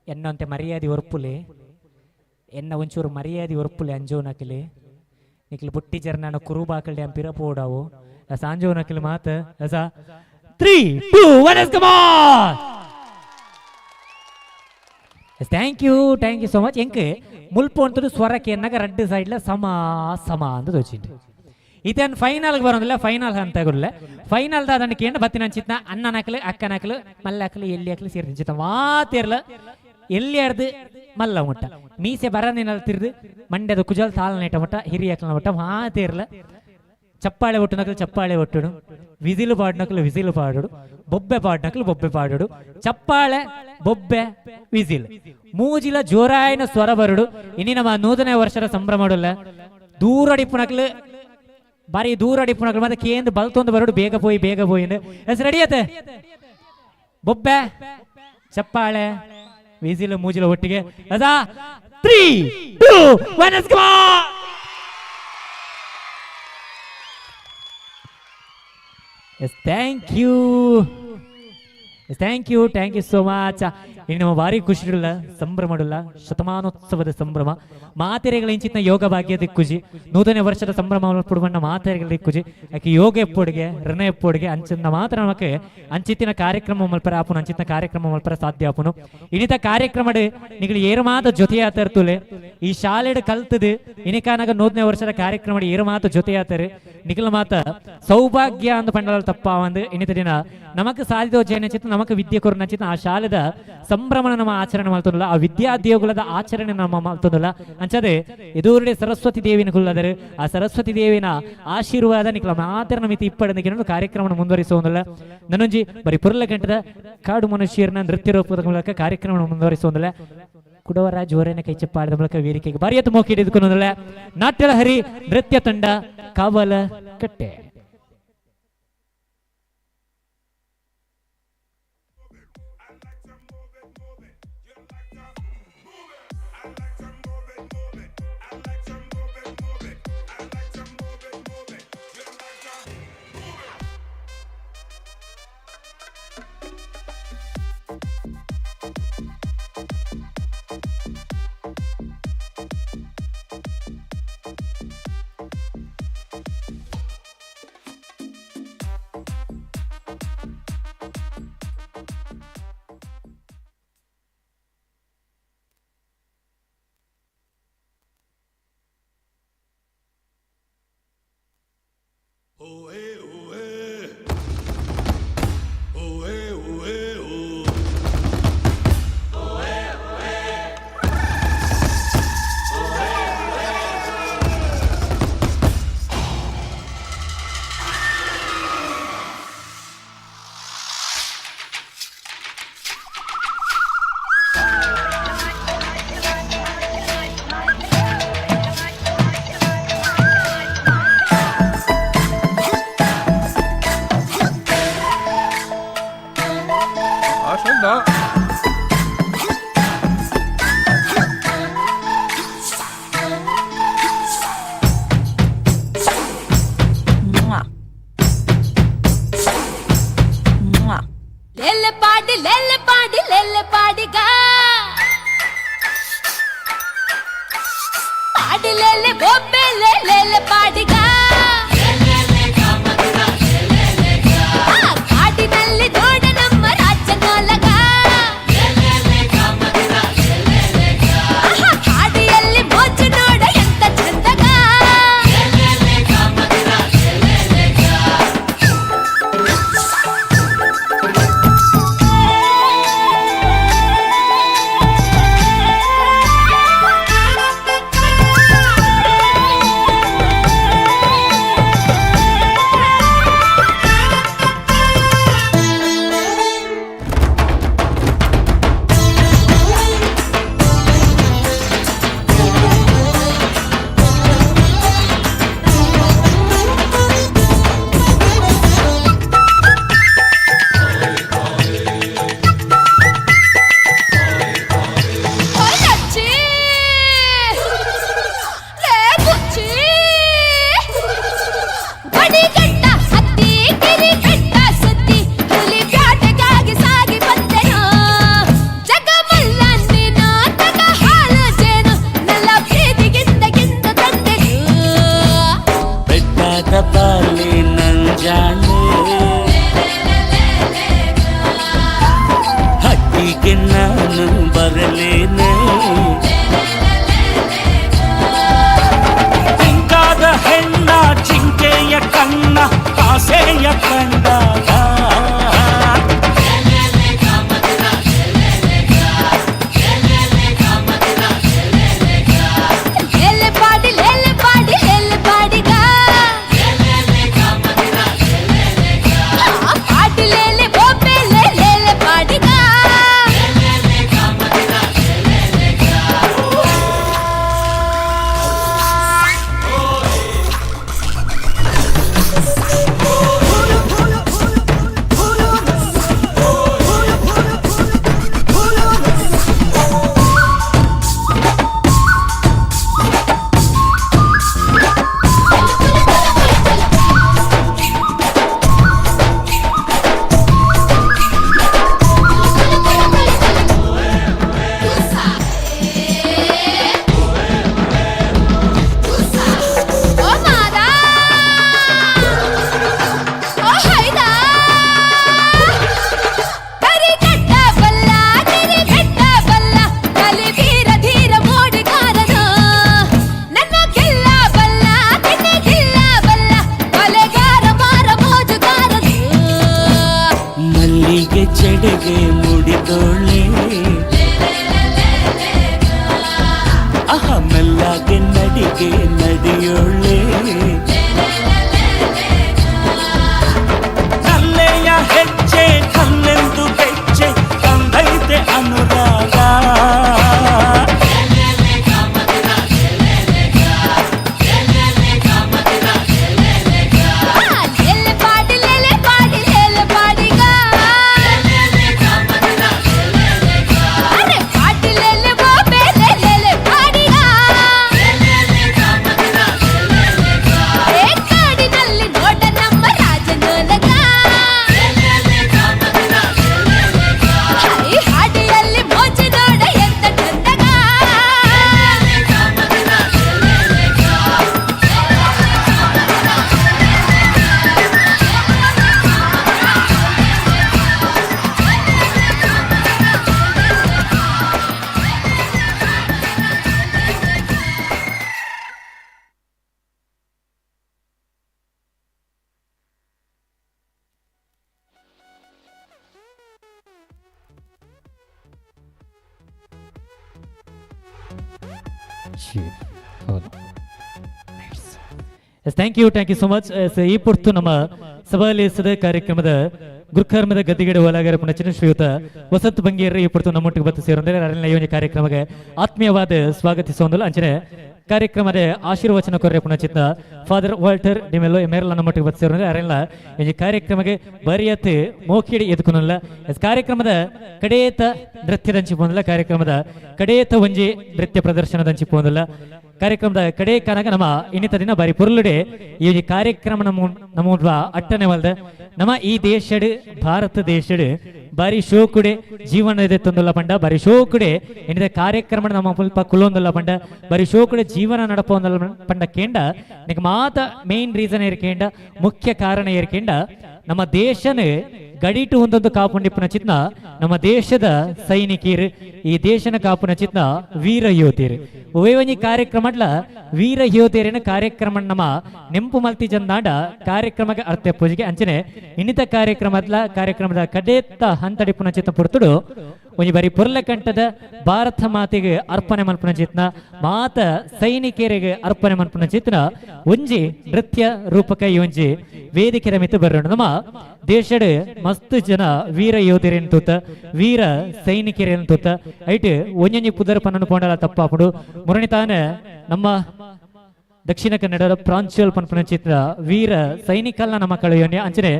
ಎನ್ನಂತೆ ಮರ್ಯಾದೆ ಒರ್ಪುಲೆ ಎನ್ನ ಒಂಚೂರು ಮರ್ಯಾದೆ ಒರ್ಪುಲೆ ಅಂಜೋ ನಕಲಿ ನಿಕ್ಲು ಬುಟ್ಟಿ ಜರ್ನಾನ ಕುರುಬಾಕಲ್ಡೆ ಪಿರ ಪೋಡಾವು ಎಸ್ ಆಂಜೋ ನಕಲಿ ಮಾತ. ಎಸ 3 2 1 S come. Thank you, thank you so much. ಎಂಕ್ ಮುಲ್ಪ ಅಂತದ್ದು ಸ್ವರಕ್ಕೆ ಎನ್ನಾಗ ರಡ್ಡು ಸೈಡ್ಲ ಸಮ ಸಮ ಅಂತ ತೋಚಿಂಡು. ಇತನ್ ಫೈನಲ್ ಬರೋದಿಲ್ಲ, ಫೈನಲ್ ಅಂತ ಗುರ್ಲೆ ಫೈನಲ್ ದಾದಂಡ ಕೇಂದ್ರ ಬತ್ತಿನ ಚಿತ್ನ ಅಣ್ಣನಕಲು ಅಕ್ಕನಕಲು ಮಲ್ಲಕಲು ಎಲ್ಲಿ ಅಕಲು ಸೇರಿ ಚಿತ್ತ ಮಾತಿರ್ಲ ಎಲ್ಲಿ ಅರ್ದು ಮಲ್ಲ ಮುಟ್ಟ ಮೀಸೆ ಬರನಿನಲ್ಲಿ ತಿರ್ದು ಮಂಡ್ಯದ ಕುಜಲ್ ತಾಳನೇಟ ಮುಟ್ಟ ಹಿರಿಯಕಲ ಮುಟ್ಟ ಮಾತಿರ್ಲ. ಚಪ್ಪಾಳೆ ಒಟ್ಟು ನಕಲು ಚಪ್ಪಾಳೆ ಒಟ್ಟುಡು, ವಿಸಿಲು ಪಾಡು ನಕಲು ವಿಸಿಲು ಪಾಡುಡು, ಬೊಬ್ಬೆ ಪಾಡು ನಕಲು ಬೊಬ್ಬೆ ಪಾಡುಡು, ಚಪ್ಪಾಳೆ ಬೊಬ್ಬೆ ವಿಸಿಲ್ ಮೂಜಿಲ ಜೋರಾಯನ ಸ್ವರ ಬರುಡು. ಇನಿ ನಮ್ಮ ನೂತನ ವರ್ಷದ ಸಂಭ್ರಮಡುಲ್ಲ ದೂರಡಿಪ್ಪು ನಕಲು ಬಾರಿ ದೂರಡಿಪ್ಪು ನಕಲು ಮತ್ತೆ ಕೇಂದ್ರ ಬಲ್ತೊಂದು ಬರುಡು ಬೇಗ ಪೋಯಿ ಬೇಗ ಪೋಯಿ. ಎಸ್ ರೆಡಿ ಆತ? ಬೊಬ್ಬೆ ಚಪ್ಪಾಳೆ ವಿಸಿಲು ಮೂಜಿಲ ಒಟ್ಟಿಗೆ. ಅದಾ 3 2 1 S come. Yes thank you, yes thank you, thank you so much. ಇನ್ನು ನಮ್ಮ ಭಾರಿ ಖುಷಿ ಸಂಭ್ರಮಡುಲ್ಲ ಶತಮಾನೋತ್ಸವದ ಸಂಭ್ರಮ ಮಾತೆರೆಗಳ ಇಂಚಿನ ಯೋಗ ಭಾಗ್ಯ ದಿಕ್ಕುಜಿ ನೂತನ ವರ್ಷದ ಸಂಭ್ರಮ ಪುಡುವಣ್ಣ ಮಾತೆರೆಗಳ ದಿಕ್ಕುಜಿ ಯಾಕೆ ಯೋಗ ಎಪ್ಪೊಡಿಗೆ ಋಣ ಎಪ್ಪೊಡಿಗೆ ಅಂಚಿನ ಮಾತ್ರ ನಮಕ್ ಅಂಚಿತ್ತಿನ ಕಾರ್ಯಕ್ರಮ ಮಲ್ಪರ ಆಪುನು ಅಂಚಿತ್ತಿನ ಕಾರ್ಯಕ್ರಮ ಮಲ್ಪರ ಸಾಧ್ಯ ಆಪುನು. ಇನಿತ ಕಾರ್ಯಕ್ರಮಡು ನಿಗಳು ಏರು ಮಾತ ಜೊತೆಯಾತರ್ತುಲೆ ಈ ಶಾಲೆಡ್ ಕಲ್ತದು ಇನಿಕಾನಾಗ ನೂತನ ವರ್ಷದ ಕಾರ್ಯಕ್ರಮ ಏರು ಮಾತು ಜೊತೆಯಾತರು ನಿಗಲ ಮಾತ ಸೌಭಾಗ್ಯ ಅಂದು ಪಂಡಲ ತಪ್ಪಾವಂದು. ಇನಿತ ದಿನ ನಮಕ್ ಸಾಧಿತೋ ಚಿತ್ತ ನಮಕ್ ವಿದ್ಯೆ ಕೊರನ ಚಿತ್ತ ಆ ಶಾಲೆದ ಸಂಭ್ರಮನ ನಮ್ಮ ಆಚರಣೆ ಮಾಡ್ತದಲ್ಲ, ಆ ವಿದ್ಯಾದೇವುಗಳದ ಆಚರಣೆ ನಮ್ಮ ಮಾಡ್ತದಲ್ಲ. ಅಂಚದೆ ಎದುರುಡೆ ಸರಸ್ವತಿ ದೇವಿನ ಕುಲ್ಲದರು ಆ ಸರಸ್ವತಿ ದೇವಿನ ಆಶೀರ್ವಾದ ನಿಕ್ಲ ಮಾತ್ರ ಮಿತಿ ಇಪ್ಪಡನಿಗೆ ಕಾರ್ಯಕ್ರಮ ಮುಂದುವರಿಸುವುದಿಲ್ಲ. ನನ್ನೊಂಜಿ ಬರೀ ಪುರ್ಲ ಗಂಟದ ಕಾಡು ಮನುಷ್ಯರನ್ನ ನೃತ್ಯ ರೂಪದ ಮೂಲಕ ಕಾರ್ಯಕ್ರಮ ಮುಂದುವರಿಸುವುದಿಲ್ಲ. ಕುಡವರ ಜೋರೇನ ಕೈ ಚಪ್ಪಾಳದ ಮೂಲಕ ವೇದಿಕೆಗೆ ಬಾರಿಯತ್ತು ಮೋಕಿ ಹಿಡಿದುಕೊಳ್ಳೋದಿಲ್ಲ. ನಾಟ್ಯಲಹರಿ ನೃತ್ಯ ತಂಡ ಕಾವಲ ಕಟ್ಟೆ. ಬರಲೇನೆ. ಇಂಕಾದ ಹೆಣ್ಣ ಚಿಂಕೆಯ ಕಣ್ಣ ಆಸೆಯ ಕಂಡಾಗ ಜಡೆಗೆ ಮುಡಿದೋಳೆ ಅಹ ಮೆಲ್ಲಾಗೆ ನಡಿಗೆ ನಡಿಯೋಳೆ ಕಲ್ಲೆಯ ಹೆಜ್ಜೆ ಕಲ್ಲೆಂದು ಬೆಚ್ಚೆ ತಂದೈತೆ ಅನುರಾಗ. Thank you, thank you so much. ಈ ಪೊರ್ತು ನಮ್ಮ ಸಭಾಲೇಸದ ಕಾರ್ಯಕ್ರಮದ ಗುರುಕರ್ಮದ ಗದ್ದಿಗಡೆ ಒಳಗರ ಪುಣಚಿನ ಶ್ರೀಯುತ ವಸಂತ ಬಂಗೇರ ಈ ಪೊರ್ತು ನಮ್ಮೊಟ್ಟಿಗೆ ಬತ್ತು ಸೇರೊಂದರೆ ಅರಣ್ಯ ಯೋಜನೆ ಕಾರ್ಯಕ್ರಮಕ್ಕೆ ಆತ್ಮೀಯವಾದ ಸ್ವಾಗತಿಸುವಂದಲು ಅಂಚನೆ ಕಾರ್ಯಕ್ರಮದ ಆಶೀರ್ವಚನ ಕೊರ್ರೆ ಪುಣಚಿತ್ತ ಫಾದರ್ ವಾಲ್ಟರ್ ಡಿಮೆಲ್ಲೋ ಮೇರಲ ನಮ್ಮೊಟ್ಟಿಗೆ ಬತ್ತು ಸೇರೊಂದರೆ ಅರಣ್ಯ ಈ ಕಾರ್ಯಕ್ರಮಕ್ಕೆ ಬರಿಯತ್ ಮೋಕಿಡಿ ಎದುಕುನಲ್ಲ. ಕಾರ್ಯಕ್ರಮದ ಕಡೇತ ನೃತ್ಯದಂಚಿ ಪೋಂದಲ್ಲ, ಕಾರ್ಯಕ್ರಮದ ಕಡೇತ ಒಂಜಿ ನೃತ್ಯ ಪ್ರದರ್ಶನದಂಚಿ ಪೋಂದಲ್ಲ, ಕಾರ್ಯಕ್ರಮದ ಕಡೆ ಕನಕ ನಮ್ಮ ಇನ್ನಿತ ದಿನ ಬಾರಿ ಪೊರ್ಲುಡೆ ಈ ಒಂಜಿ ಕಾರ್ಯಕ್ರಮ ನಮ್ಮ ನಮ್ಮ ಅಟ್ಟನೆ ವಲ್ದ ನಮ್ಮ ಈ ದೇಶಡ್ ಭಾರತ ದೇಶಡ್ ಬಾರಿ ಶೋಕುಡೆ ಜೀವನ ಎತ್ತೊಂದುಲ್ಲ ಪಂಡ, ಬಾರಿ ಶೋಕುಡೆ ಇನ್ನಿತ ಕಾರ್ಯಕ್ರಮ ನಮ್ಮ ಪುಲ್ಪ ಕುಲ್ಲೊಂದುಲ್ಲ ಪಂಡ, ಬಾರಿ ಶೋಕುಡೆ ಜೀವನ ನಡಪೊಂದುಲ್ಲ ಪಂಡ ಕೇಂಡ ನಿಕ್ ಮಾತ ಮೇನ್ ರೀಸನ್ ಏರ್ಕೇಂಡ ಮುಖ್ಯ ಕಾರಣ ಏರ್ಕೇಂಡ ನಮ್ಮ ದೇಶನ ಗಡಿಟು ಒಂದೊಂದು ಕಾಪುಂಡಿಪ್ಪುನ ಚಿತ್ನ ನಮ್ಮ ದೇಶದ ಸೈನಿಕರು ಈ ದೇಶನ ಕಾಪುನ ಚಿತ್ನ ವೀರ ಯೋಧರು ಒಯ್ಯೊಂಜಿ ಕಾರ್ಯಕ್ರಮಡ್ಲ ವೀರ ಯೋಧೇರಿನ ಕಾರ್ಯಕ್ರಮ ನಮ್ಮ ನೆಂಪು ಮಲ್ತಿ ಜಂದಾಂಡ ಕಾರ್ಯಕ್ರಮಕ್ಕೆ ಅರ್ಥ ಪೂಜೆಗೆ ಅಂಚನೆ ಇನ್ನಿತ ಕಾರ್ಯಕ್ರಮದ್ಲ ಕಾರ್ಯಕ್ರಮದ ಕಡೇತ್ತ ಹಂತಡಿಪುನ ಚಿತ್ನ ಪುರ್ತುಡು ಒಂಜಿ ಬಾರಿ ಪೊರ್ಲಕಂಠದ ಭಾರತ ಮಾತೆಗೆ ಅರ್ಪಣೆ ಮಲ್ಪುನ ಚಿತ್ನ ಮಾತ ಸೈನಿಕರಿಗೆ ಅರ್ಪಣೆ ಮಲ್ಪುನ ಚಿತ್ನ ಒಂಜಿ ನೃತ್ಯ ರೂಪಕ ಈ ಒಂಜಿ ವೇದಿಕೆ ಮಿತ್ತು ಬರೋಣ. ನಮ್ಮ ದೇಶಡ್ ಮಸ್ತ್ ಜನ ವೀರ ಯೋಧರೇನು ತೂತ ವೀರ ಸೈನಿಕರೇನು ತೂತ ಐಟ್ ಒಂಜೊಂಜಿ ಪುದರ್ ಪನ್ನನ್ನು ಪೋಂಡಲ ತಪ್ಪಾಪುಡು ಮುರಣಿತಾನೆ ನಮ್ಮ ದಕ್ಷಿಣ ಕನ್ನಡದ ಪ್ರಾಂಶುಲ್ ಪನ್ಪುನ ಚಿತ್ರ ವೀರ ಸೈನಿಕಲ್ನ ನಮ್ಮ ಕಳೆಯೋನ್ಯ ಅಂಚನೆ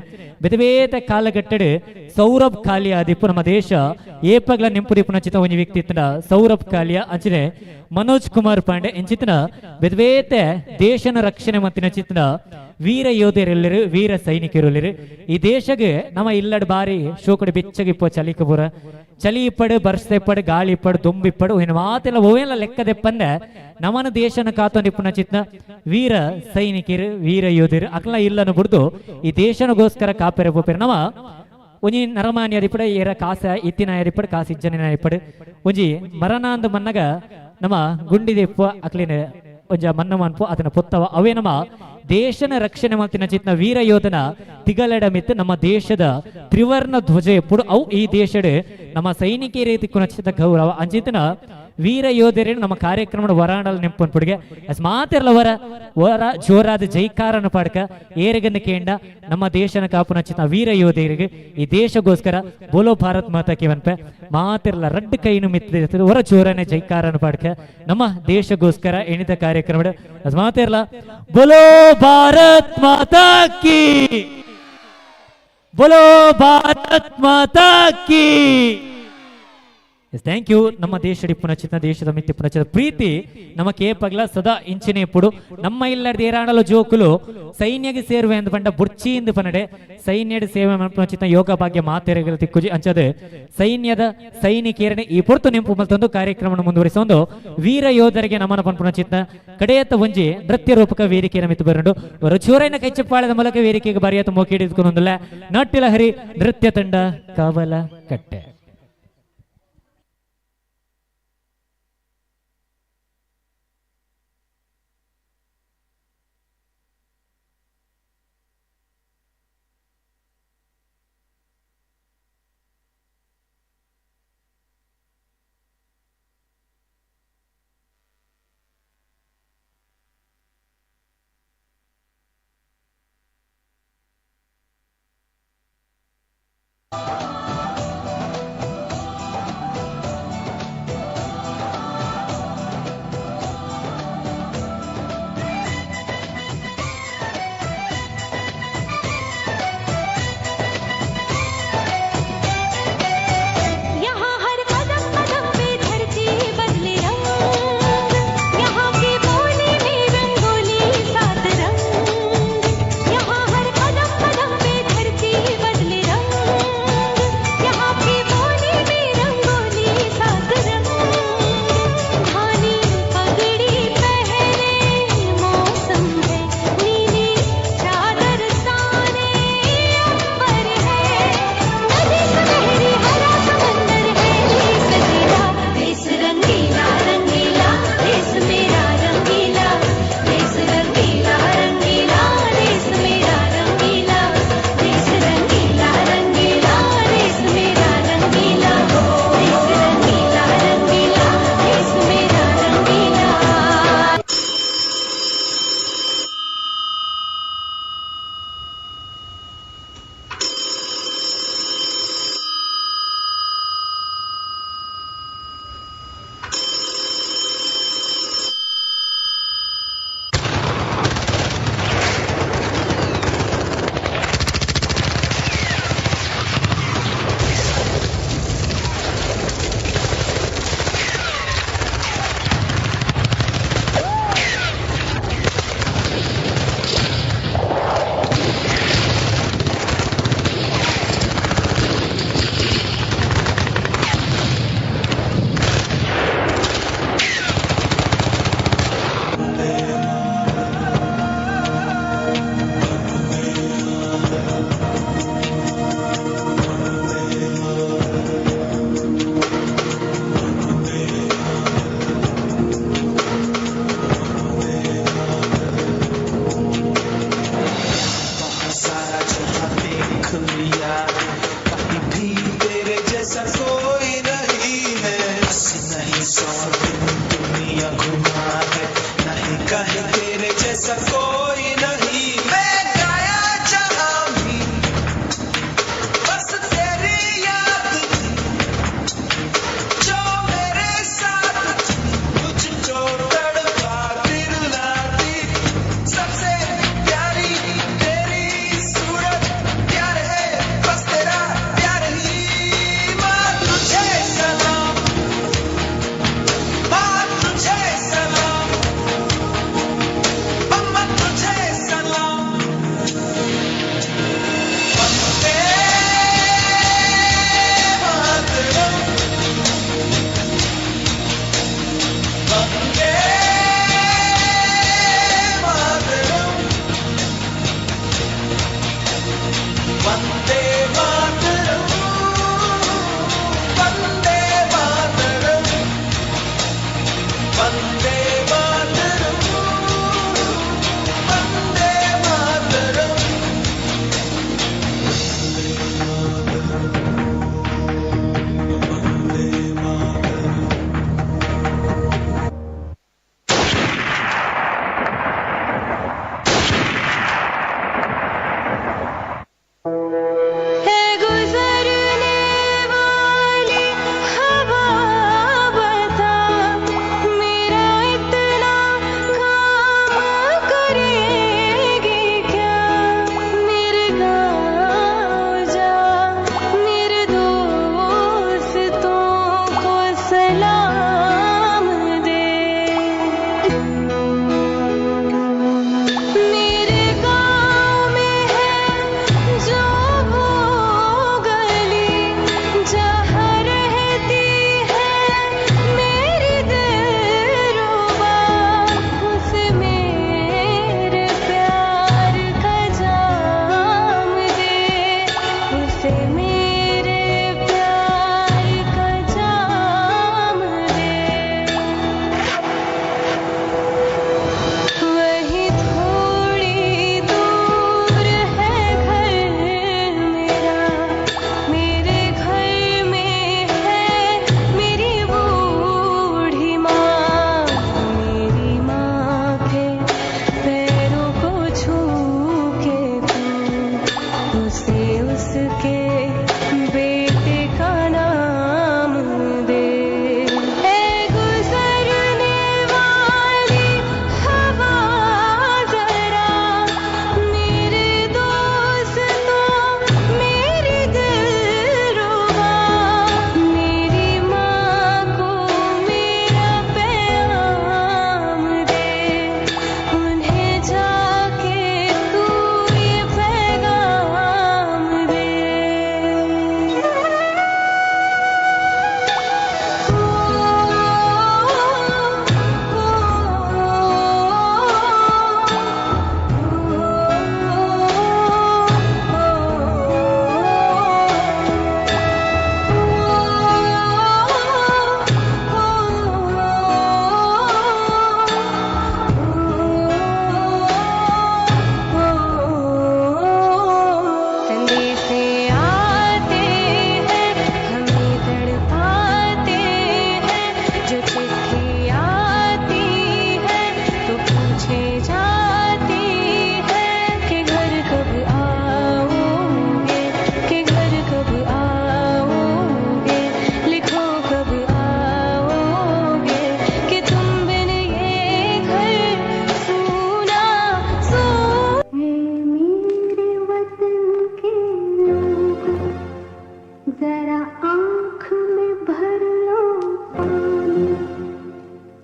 ಬೇತೆ ಕಾಲಗಟ್ಟಡೆ ಸೌರಭ್ ಕಾಲಿಯ ದಿಪ್ಪು ನಮ್ಮ ದೇಶ ಏಪಗ್ಲ ನೆಂಪು ದಿಪ್ಪುನ ಚಿತ್ರ ಒಂಜಿ ವ್ಯಕ್ತಿ ಇತ್ತನ ಸೌರಭ್ ಕಾಲಿಯ ಅಂಚನೆ ಮನೋಜ್ ಕುಮಾರ್ ಪಾಂಡೆ ಎಂಚಿತನ ಬೇತೆ ದೇಶನ ರಕ್ಷಣೆ ಮಂತಿನ ಚಿತ್ರ ವೀರ ಯೋಧರೆಲ್ಲರು ವೀರ ಸೈನಿಕರೆಲ್ಲರು ಈ ದೇಶಗೆ ನಮ್ಮ ಇಲ್ಲಡ್ ಬಾರಿ ಶೋಕಡೆ ಬೆಚ್ಚಗಿಪ್ಪ ಚಲಿಕಪುರ ಚಳಿ ಇಪ್ಪಡು ಬರ್ಸೆ ಇಪ್ಪಡು ಗಾಳಿ ಇಪ್ಪಡು ದೊಂಬಿಪ್ಪಡು ಇನ್ನು ಮಾತೆಲ್ಲ ಓವೆಲ್ಲ ಲೆಕ್ಕದೆಪ್ಪಂದೆ ನಮ್ಮನ ದೇಶನ ಕಾತೊಂದಿಪ್ಪುನ ಚಿತ್ನ ವೀರ ಸೈನಿಕರು ವೀರ ಯೋಧರು ಅಕ್ಲ ಇಲ್ಲನ್ನು ಬಿಡ್ದು ಈ ದೇಶನಗೋಸ್ಕರ ಕಾಪೆರೆ ಪೋಪೆರೆ ನಮ್ಮ ಒಂಜಿ ನರಮಾನ್ಯ ಅರಿಪಡ ಏರ ಕಾಸ ಇತ್ತಿನ ಅರಿಪಡು ಕಾಸ ಇಜ್ಜನಿನ ಅರಿಪಡು ಒಂಜಿ ಮರಣಾಂದ ಮನ್ನಗ ನಮ್ಮ ಗುಂಡಿದೆಪ್ಪ ಅಕ್ಲಿನ ಒಂಜ ಮನ್ನ ಮನ್ಪು ಅದನ್ನ ಪೊತ್ತವ ಅವೇ ನಮ್ಮ ದೇಶನ ರಕ್ಷಣೆ ಮಾಡ್ತಿನ ಚಿತ್ನ ವೀರ ಯೋಧನ ತಿಗಲೆಡ ಮಿತ್ತು ನಮ್ಮ ದೇಶದ ತ್ರಿವರ್ಣ ಧ್ವಜ ಎಪ್ಪುಡು ಅವು ಈ ದೇಶಡ್ ನಮ್ಮ ಸೈನಿಕರಿಗೆ ತಿಕ್ಕುನ ಚಿತ್ತ ಗೌರವ ಅಂಚಿತನ ವೀರ ಯೋಧರೇ ನಮ್ಮ ಕಾರ್ಯಕ್ರಮದ ವರಾಂಡಲ್ ನೆಂಪನ್ಪುಡಿಗೆ ಅಸ್ ಮಾತಿರ್ಲ ವರ ವರ ಜೋರಾದ ಜೈಕಾರನ ಪಾಡ್ಕ ಏರಿಗನ್ನ ಕೇಂಡ ನಮ್ಮ ದೇಶನ ಕಾಪುನ ಚಿತ್ತ ವೀರ ಯೋಧರಿಗೆ ಈ ದೇಶಗೋಸ್ಕರ ಬೋಲೋ ಭಾರತ್ ಮಾತಾ ಕೇವನ್ಪೆ ಮಾತಿರ್ಲ ರಡ್ಡು ಕೈನು ಮಿತ್ತ ವರ ಜೋರನೆ ಜೈಕಾರನ ಪಾಡ್ಕ ನಮ್ಮ ದೇಶಗೋಸ್ಕರ ಎಣಿತ ಕಾರ್ಯಕ್ರಮ ಅಸ್ ಮಾತಿರ್ಲ ಬೋಲೋ ಭಾರತ್ ಮಾತಾ ಕಿ ಬೋಲೋ ಭಾರತ್ ಮಾತಾ ಕಿ. Yes thank you. ನಮ್ಮ ದೇಶಡಿ ಪುನಚಿತ ದೇಶದ ಮಿತ್ತಿ ಪುನಚಿತ ಪ್ರೀತಿ ನಮ್ಮ ಕೇಪಗ್ಲ ಸದಾ ಇಂಚಿನೇ ಪುಡು ನಮ್ಮ ಇಲ್ಲದ ಏರಾಣಲು ಜೋಕುಲು ಸೈನ್ಯಗೆ ಸೇರುವೆ ಎಂದು ಪಂಡ ಬುರ್ಚಿ ಎಂದು ಪನಡೆ ಸೈನ್ಯದ ಸೇವೆ ಪುನಚಿತ ಯೋಗ ಭಾಗ್ಯ ಮಾತೆರೆಗಳ ತಿಕ್ಕುಜಿ ಅಂಚದೆ ಸೈನ್ಯದ ಸೈನಿಕೇರನೆ ಈ ಪೊರ್ತು ನೆಂಪು ಮಲ್ತೊಂದು ಕಾರ್ಯಕ್ರಮವನ್ನು ಮುಂದುವರಿಸೊಂದು ವೀರ ಯೋಧರಿಗೆ ನಮನ ಪನ್ಪುನಚಿತ ಕಡೆಯತ್ತ ಒಂಜಿ ನೃತ್ಯ ರೂಪಕ ವೇದಿಕೆಯ ಮಿತ್ತು ಬರಂಡು ರುಚೂರೈನ ಕೈಚಪ್ಪಾಳದ ಮೂಲಕ ವೇದಿಕೆಗೆ ಬಾರಿಯತ್ತ ಮೋಕಿ ಹಿಡಿದುಕೊಂಡೊಂದಿಲ್ಲ ನಾಟ್ಯಲಹರಿ ನೃತ್ಯ ತಂಡ ಕಾವಲ ಕಟ್ಟೆ.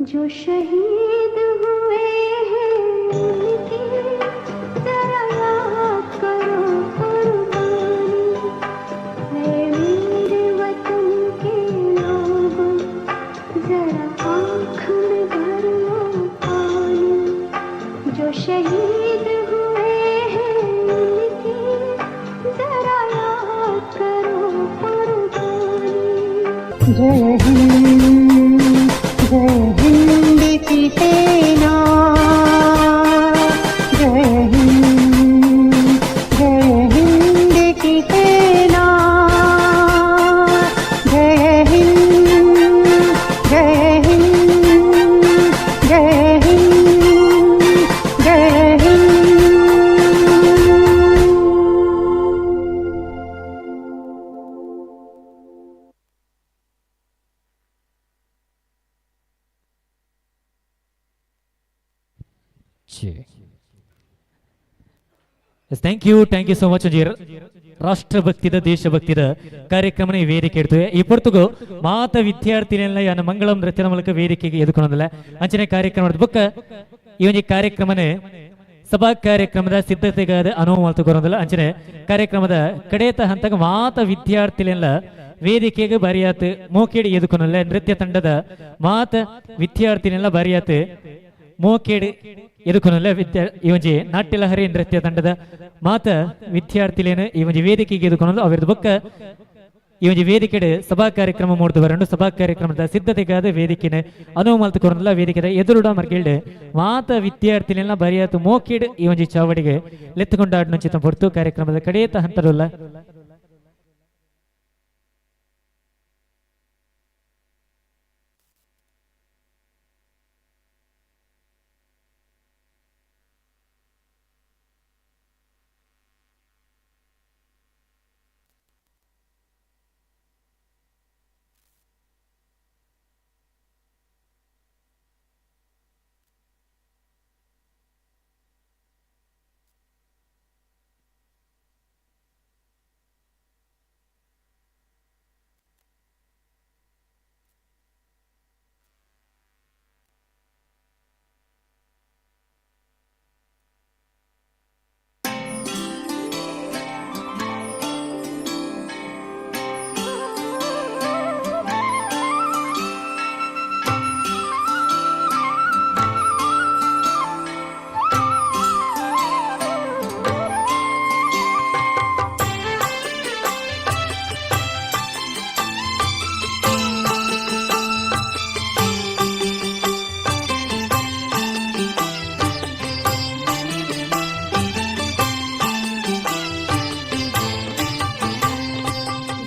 जो शहीद हुए हैं उनकी जरा याद करो कुर्बानी। ऐ मेरे वतन के लोगों, जरा आँख में भर लो पानी। जो शहीद हुए हैं उनकी जरा याद करो कुर्बानी। जय हिंद, जय हिंद की सेना, जय हिंद, जय हिंद की सेना, जय हिंद, जय हिंद, जय हिंद, जय Hind. Thank you, thank you so much. ಒಂಜಿ ರಾಷ್ಟ್ರಭಕ್ತಿದ ದೇಶಭಕ್ತಿದ ಕಾರ್ಯಕ್ರಮನ ಈ ವೇದಿಕೆ ಇಡ್ತೇವೆ. ಈ ಪೊರ್ತುಗು ಮಾತ ವಿದ್ಯಾರ್ಥಿನೆಲ್ಲ ಯಾನ ಮಂಗಳಂ ನೃತ್ಯದ ಮೂಲಕ ವೇದಿಕೆಗೆ ಎದುಕೊಳೋದಿಲ್ಲ. ಅಂಚನೆ ಕಾರ್ಯಕ್ರಮ ಬೊಕ್ಕ ಈ ಒಂಜಿ ಕಾರ್ಯಕ್ರಮನೇ ಸಭಾ ಕಾರ್ಯಕ್ರಮದ ಸಿದ್ಧತೆಗಾದ ಅನುವು ಮಲ್ತುಕೊರೊಂದಿಲ್ಲ. ಅಂಚನೆ ಕಾರ್ಯಕ್ರಮದ ಕಡೇತ ಹಂತಕ ಮಾತ ವಿದ್ಯಾರ್ಥಿಲೆಲ್ಲ ವೇದಿಕೆಗೆ ಬರಿಯಾತ್ ಮೋಕೇಡಿ ಎದುಕೊನಲ್ಲ. ನೃತ್ಯ ತಂಡದ ಮಾತ ವಿದ್ಯಾರ್ಥಿನೆಲ್ಲ ಬರಿಯಾತ್ ಮೋಕೇಡಿ ಎದುಕೊನಲ್ಲ. ವಿದ್ಯಾ ಈ ಒಂಜಿ ನಾಟ್ಯಲಹರಿ ನೃತ್ಯ ತಂಡದ ಮಾತ ವಿದ್ಯಾರ್ಥಿಲೇನು ಈ ಒಂಜಿ ವೇದಿಕೆಗೆ ಎದುಕೊನಲ್ಲ. ಅವರದ್ದು ಬೊಕ್ಕ ಈ ಒಂಜಿ ವೇದಿಕೆಡ್ ಸಭಾ ಕಾರ್ಯಕ್ರಮ ಮೂಡ್ದು ಬರಂಡು. ಸಭಾ ಕಾರ್ಯಕ್ರಮದ ಸಿದ್ಧತೆಗಾದ ವೇದಿಕೆನ ಅನುವು ಮಲ್ತುಕೊರೊಂದಿಲ್ಲ. ವೇದಿಕೆದ ಎದುರುಡ ಮರ್ಗಿಲ್ಡ್ ಮಾತ ವಿದ್ಯಾರ್ಥಿಲೆಲ್ಲ ಬರಿಯಾತು ಮೋಕಿಡ್ ಈ ಒಂಜಿ ಚಾವಡಿಗೆ ಲೆತ್ತುಕೊಂಡಾಡ್ನಂಚಿತ ಪೊರ್ತು ಕಾರ್ಯಕ್ರಮದ ಕಡೇತ ಹಂತಡುಲ್ಲ.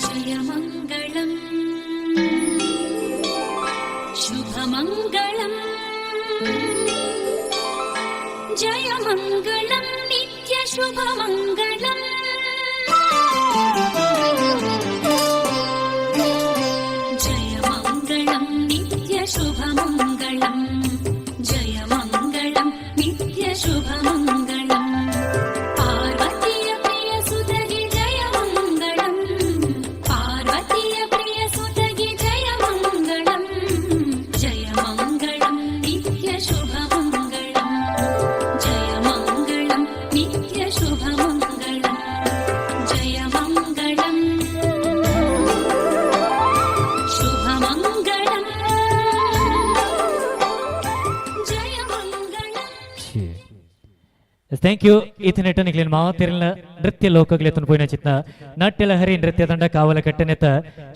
जयमङ्गलम् शुभमङ्गलम् जयमङ्गलं नित्यशुभमङ्गलम् जयमङ्गलं नित्यशुभमङ्गलम् जयमङ्गलं नित्यशुभमङ्गलम् पार्वतीय प्रियसुतगे जयमङ्गलम् पार्वतीय प्रियसुतगे जयमङ्गलम् जयमङ्गलं नित्यशुभमङ्गलम् जयमङ्गलं नित्यशुभमङ्गलम् जयमङ्गलम् शुभमङ्गलम् जयमङ्गलम् thank you. ಈತನೆಟ್ಟ ನಿಕ್ಲಿನ ಮಾತಿರಲ ನೃತ್ಯ ಲೋಕಗಳು ಪೋಯಿನ ಚಿತ್ನ ನಾಟ್ಯಲಹರಿ ನೃತ್ಯ ತಂಡ ಕಾವಲ ಕಟ್ಟನೆತ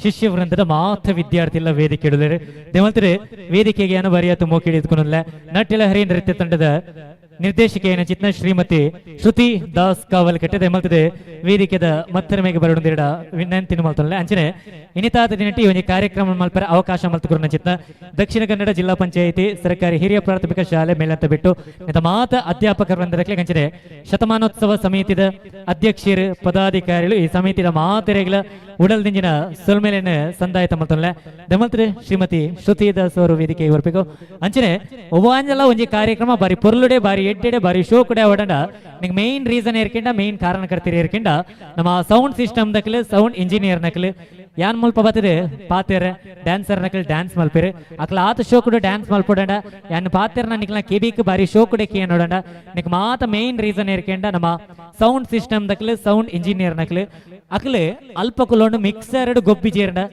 ಶಿಷ್ಯ ವೃಂದದ ಮಾತ ವಿದ್ಯಾರ್ಥಿ ಎಲ್ಲ ವೇದಿಕೆ ಇಡಲೇರು. ದೇವಲ್ತರೆ ವೇದಿಕೆಗೆ ಏನು ಬರಿಯಾತು ಮೋಕಿಡಿ ಇದ್ಕೊನಲ್ಲ. ನಾಟ್ಯಲಹರಿ ನೃತ್ಯ ತಂಡದ ನಿರ್ದೇಶಕ ಏನ ಚಿತ್ನ ಶ್ರೀಮತಿ ಶ್ರುತಿ ದಾಸ್ ಕಾವಲಕಟ್ಟೆ ದೇಮಲ್ತದೆ ವೇದಿಕೆದ ಮತ್ತೊಮ್ಮೆಗೆ ಬರಡುಂದಿರಡ ವಿನಂತಿನ ಮಲ್ತೊಲ್ಲ. ಅಂಚನೆ ಇನಿತಾದ ದಿನಟಿ ಈ ಒಂಜಿ ಕಾರ್ಯಕ್ರಮ ಮಲ್ಪರ ಅವಕಾಶ ಮಲ್ತುಕೊರ್ನ ಚಿತ್ನ ದಕ್ಷಿಣ ಕನ್ನಡ ಜಿಲ್ಲಾ ಪಂಚಾಯಿತಿ ಸರ್ಕಾರಿ ಹಿರಿಯ ಪ್ರಾಥಮಿಕ ಶಾಲೆ ಮೇಲಂತ ಬಿಟ್ಟು ಇತ ಮಾತ ಅಧ್ಯಾಪಕರು ಬಂದರಕ್ಲೆ ಅಂಚನೆ ಶತಮಾನೋತ್ಸವ ಸಮಿತಿದ ಅಧ್ಯಕ್ಷರು ಪದಾಧಿಕಾರಿಗಳು ಈ ಸಮಿತಿದ ಮಾತೆರೆಗಳ ಉಡಲ್ದಿಂಜಿನ ಸೊಲ್ಮೇಲಿನ ಸಂದಾಯತ ಮಲ್ತೊಲ್ಲ. ದಮಲ್ತ್ರೆ ಶ್ರೀಮತಿ ಶ್ರುತಿ ದಾಸ್ ಅವರು ವೇದಿಕೆ ಬರ್ಬೇಕು. ಅಂಚನೆ ಒಬ್ಬಾಂಜಲ ಒಂಜಿ ಕಾರ್ಯಕ್ರಮ ಬಾರಿ ಪೊರ್ಲುಡೆ ಬಾರಿ ಎಡ್ಡೆಡೆ ಬಾರಿ ಶೋ ಕೂಡ ಅವಡಂಡ ನಿಂಗೆ ಮೇನ್ ರೀಸನ್ ಏರ್ಕೆಂಡ ಮೇನ್ ಕಾರಣಕರ್ತಿರಿ ಏರ್ಕೆಂಡ ನಮ್ಮ ಸೌಂಡ್ ಸಿಸ್ಟಮ್ ದಕ್ಲೆ ಸೌಂಡ್ ಇಂಜಿನಿಯರ್ ನಕ್ಲೆ ಯಾನ್ ಮುಲ್ಪ ಬತ್ತದೆ ಪಾತೆರೆ ಡ್ಯಾನ್ಸರ್ ನಕಲ್ ಡ್ಯಾನ್ಸ್ ಮಲ್ಪೇರು ಅಕ್ಲ ಆತ ಶೋಕುಡು ಡ್ಯಾನ್ಸ್ ಮಲ್ಪೊಡಂಡ ಯಾನ್ ಪಾತೆರ್ನ ನಿಕ್ಲ ಕೆಬಿಕ್ ಬಾರಿ ಶೋಕುಡೆ ಕೇ ನೋಡಂಡ ನಿಕ್ ಮಾತ ಮೇನ್ ರೀಸನ್ ಇರ್ಕೆಂಡ ನಮ್ಮ ಸೌಂಡ್ ಸಿಸ್ಟಮ್ ದಕ್ಲು ಸೌಂಡ್ ಇಂಜಿನಿಯರ್ ನಕ್ಲು ಅಕ್ಲು ಅಲ್ಪ ಕುಲೋಂಡು ಮಿಕ್ಸರ್ ಗೊಬ್ಬಿ ಜೇರಂಡ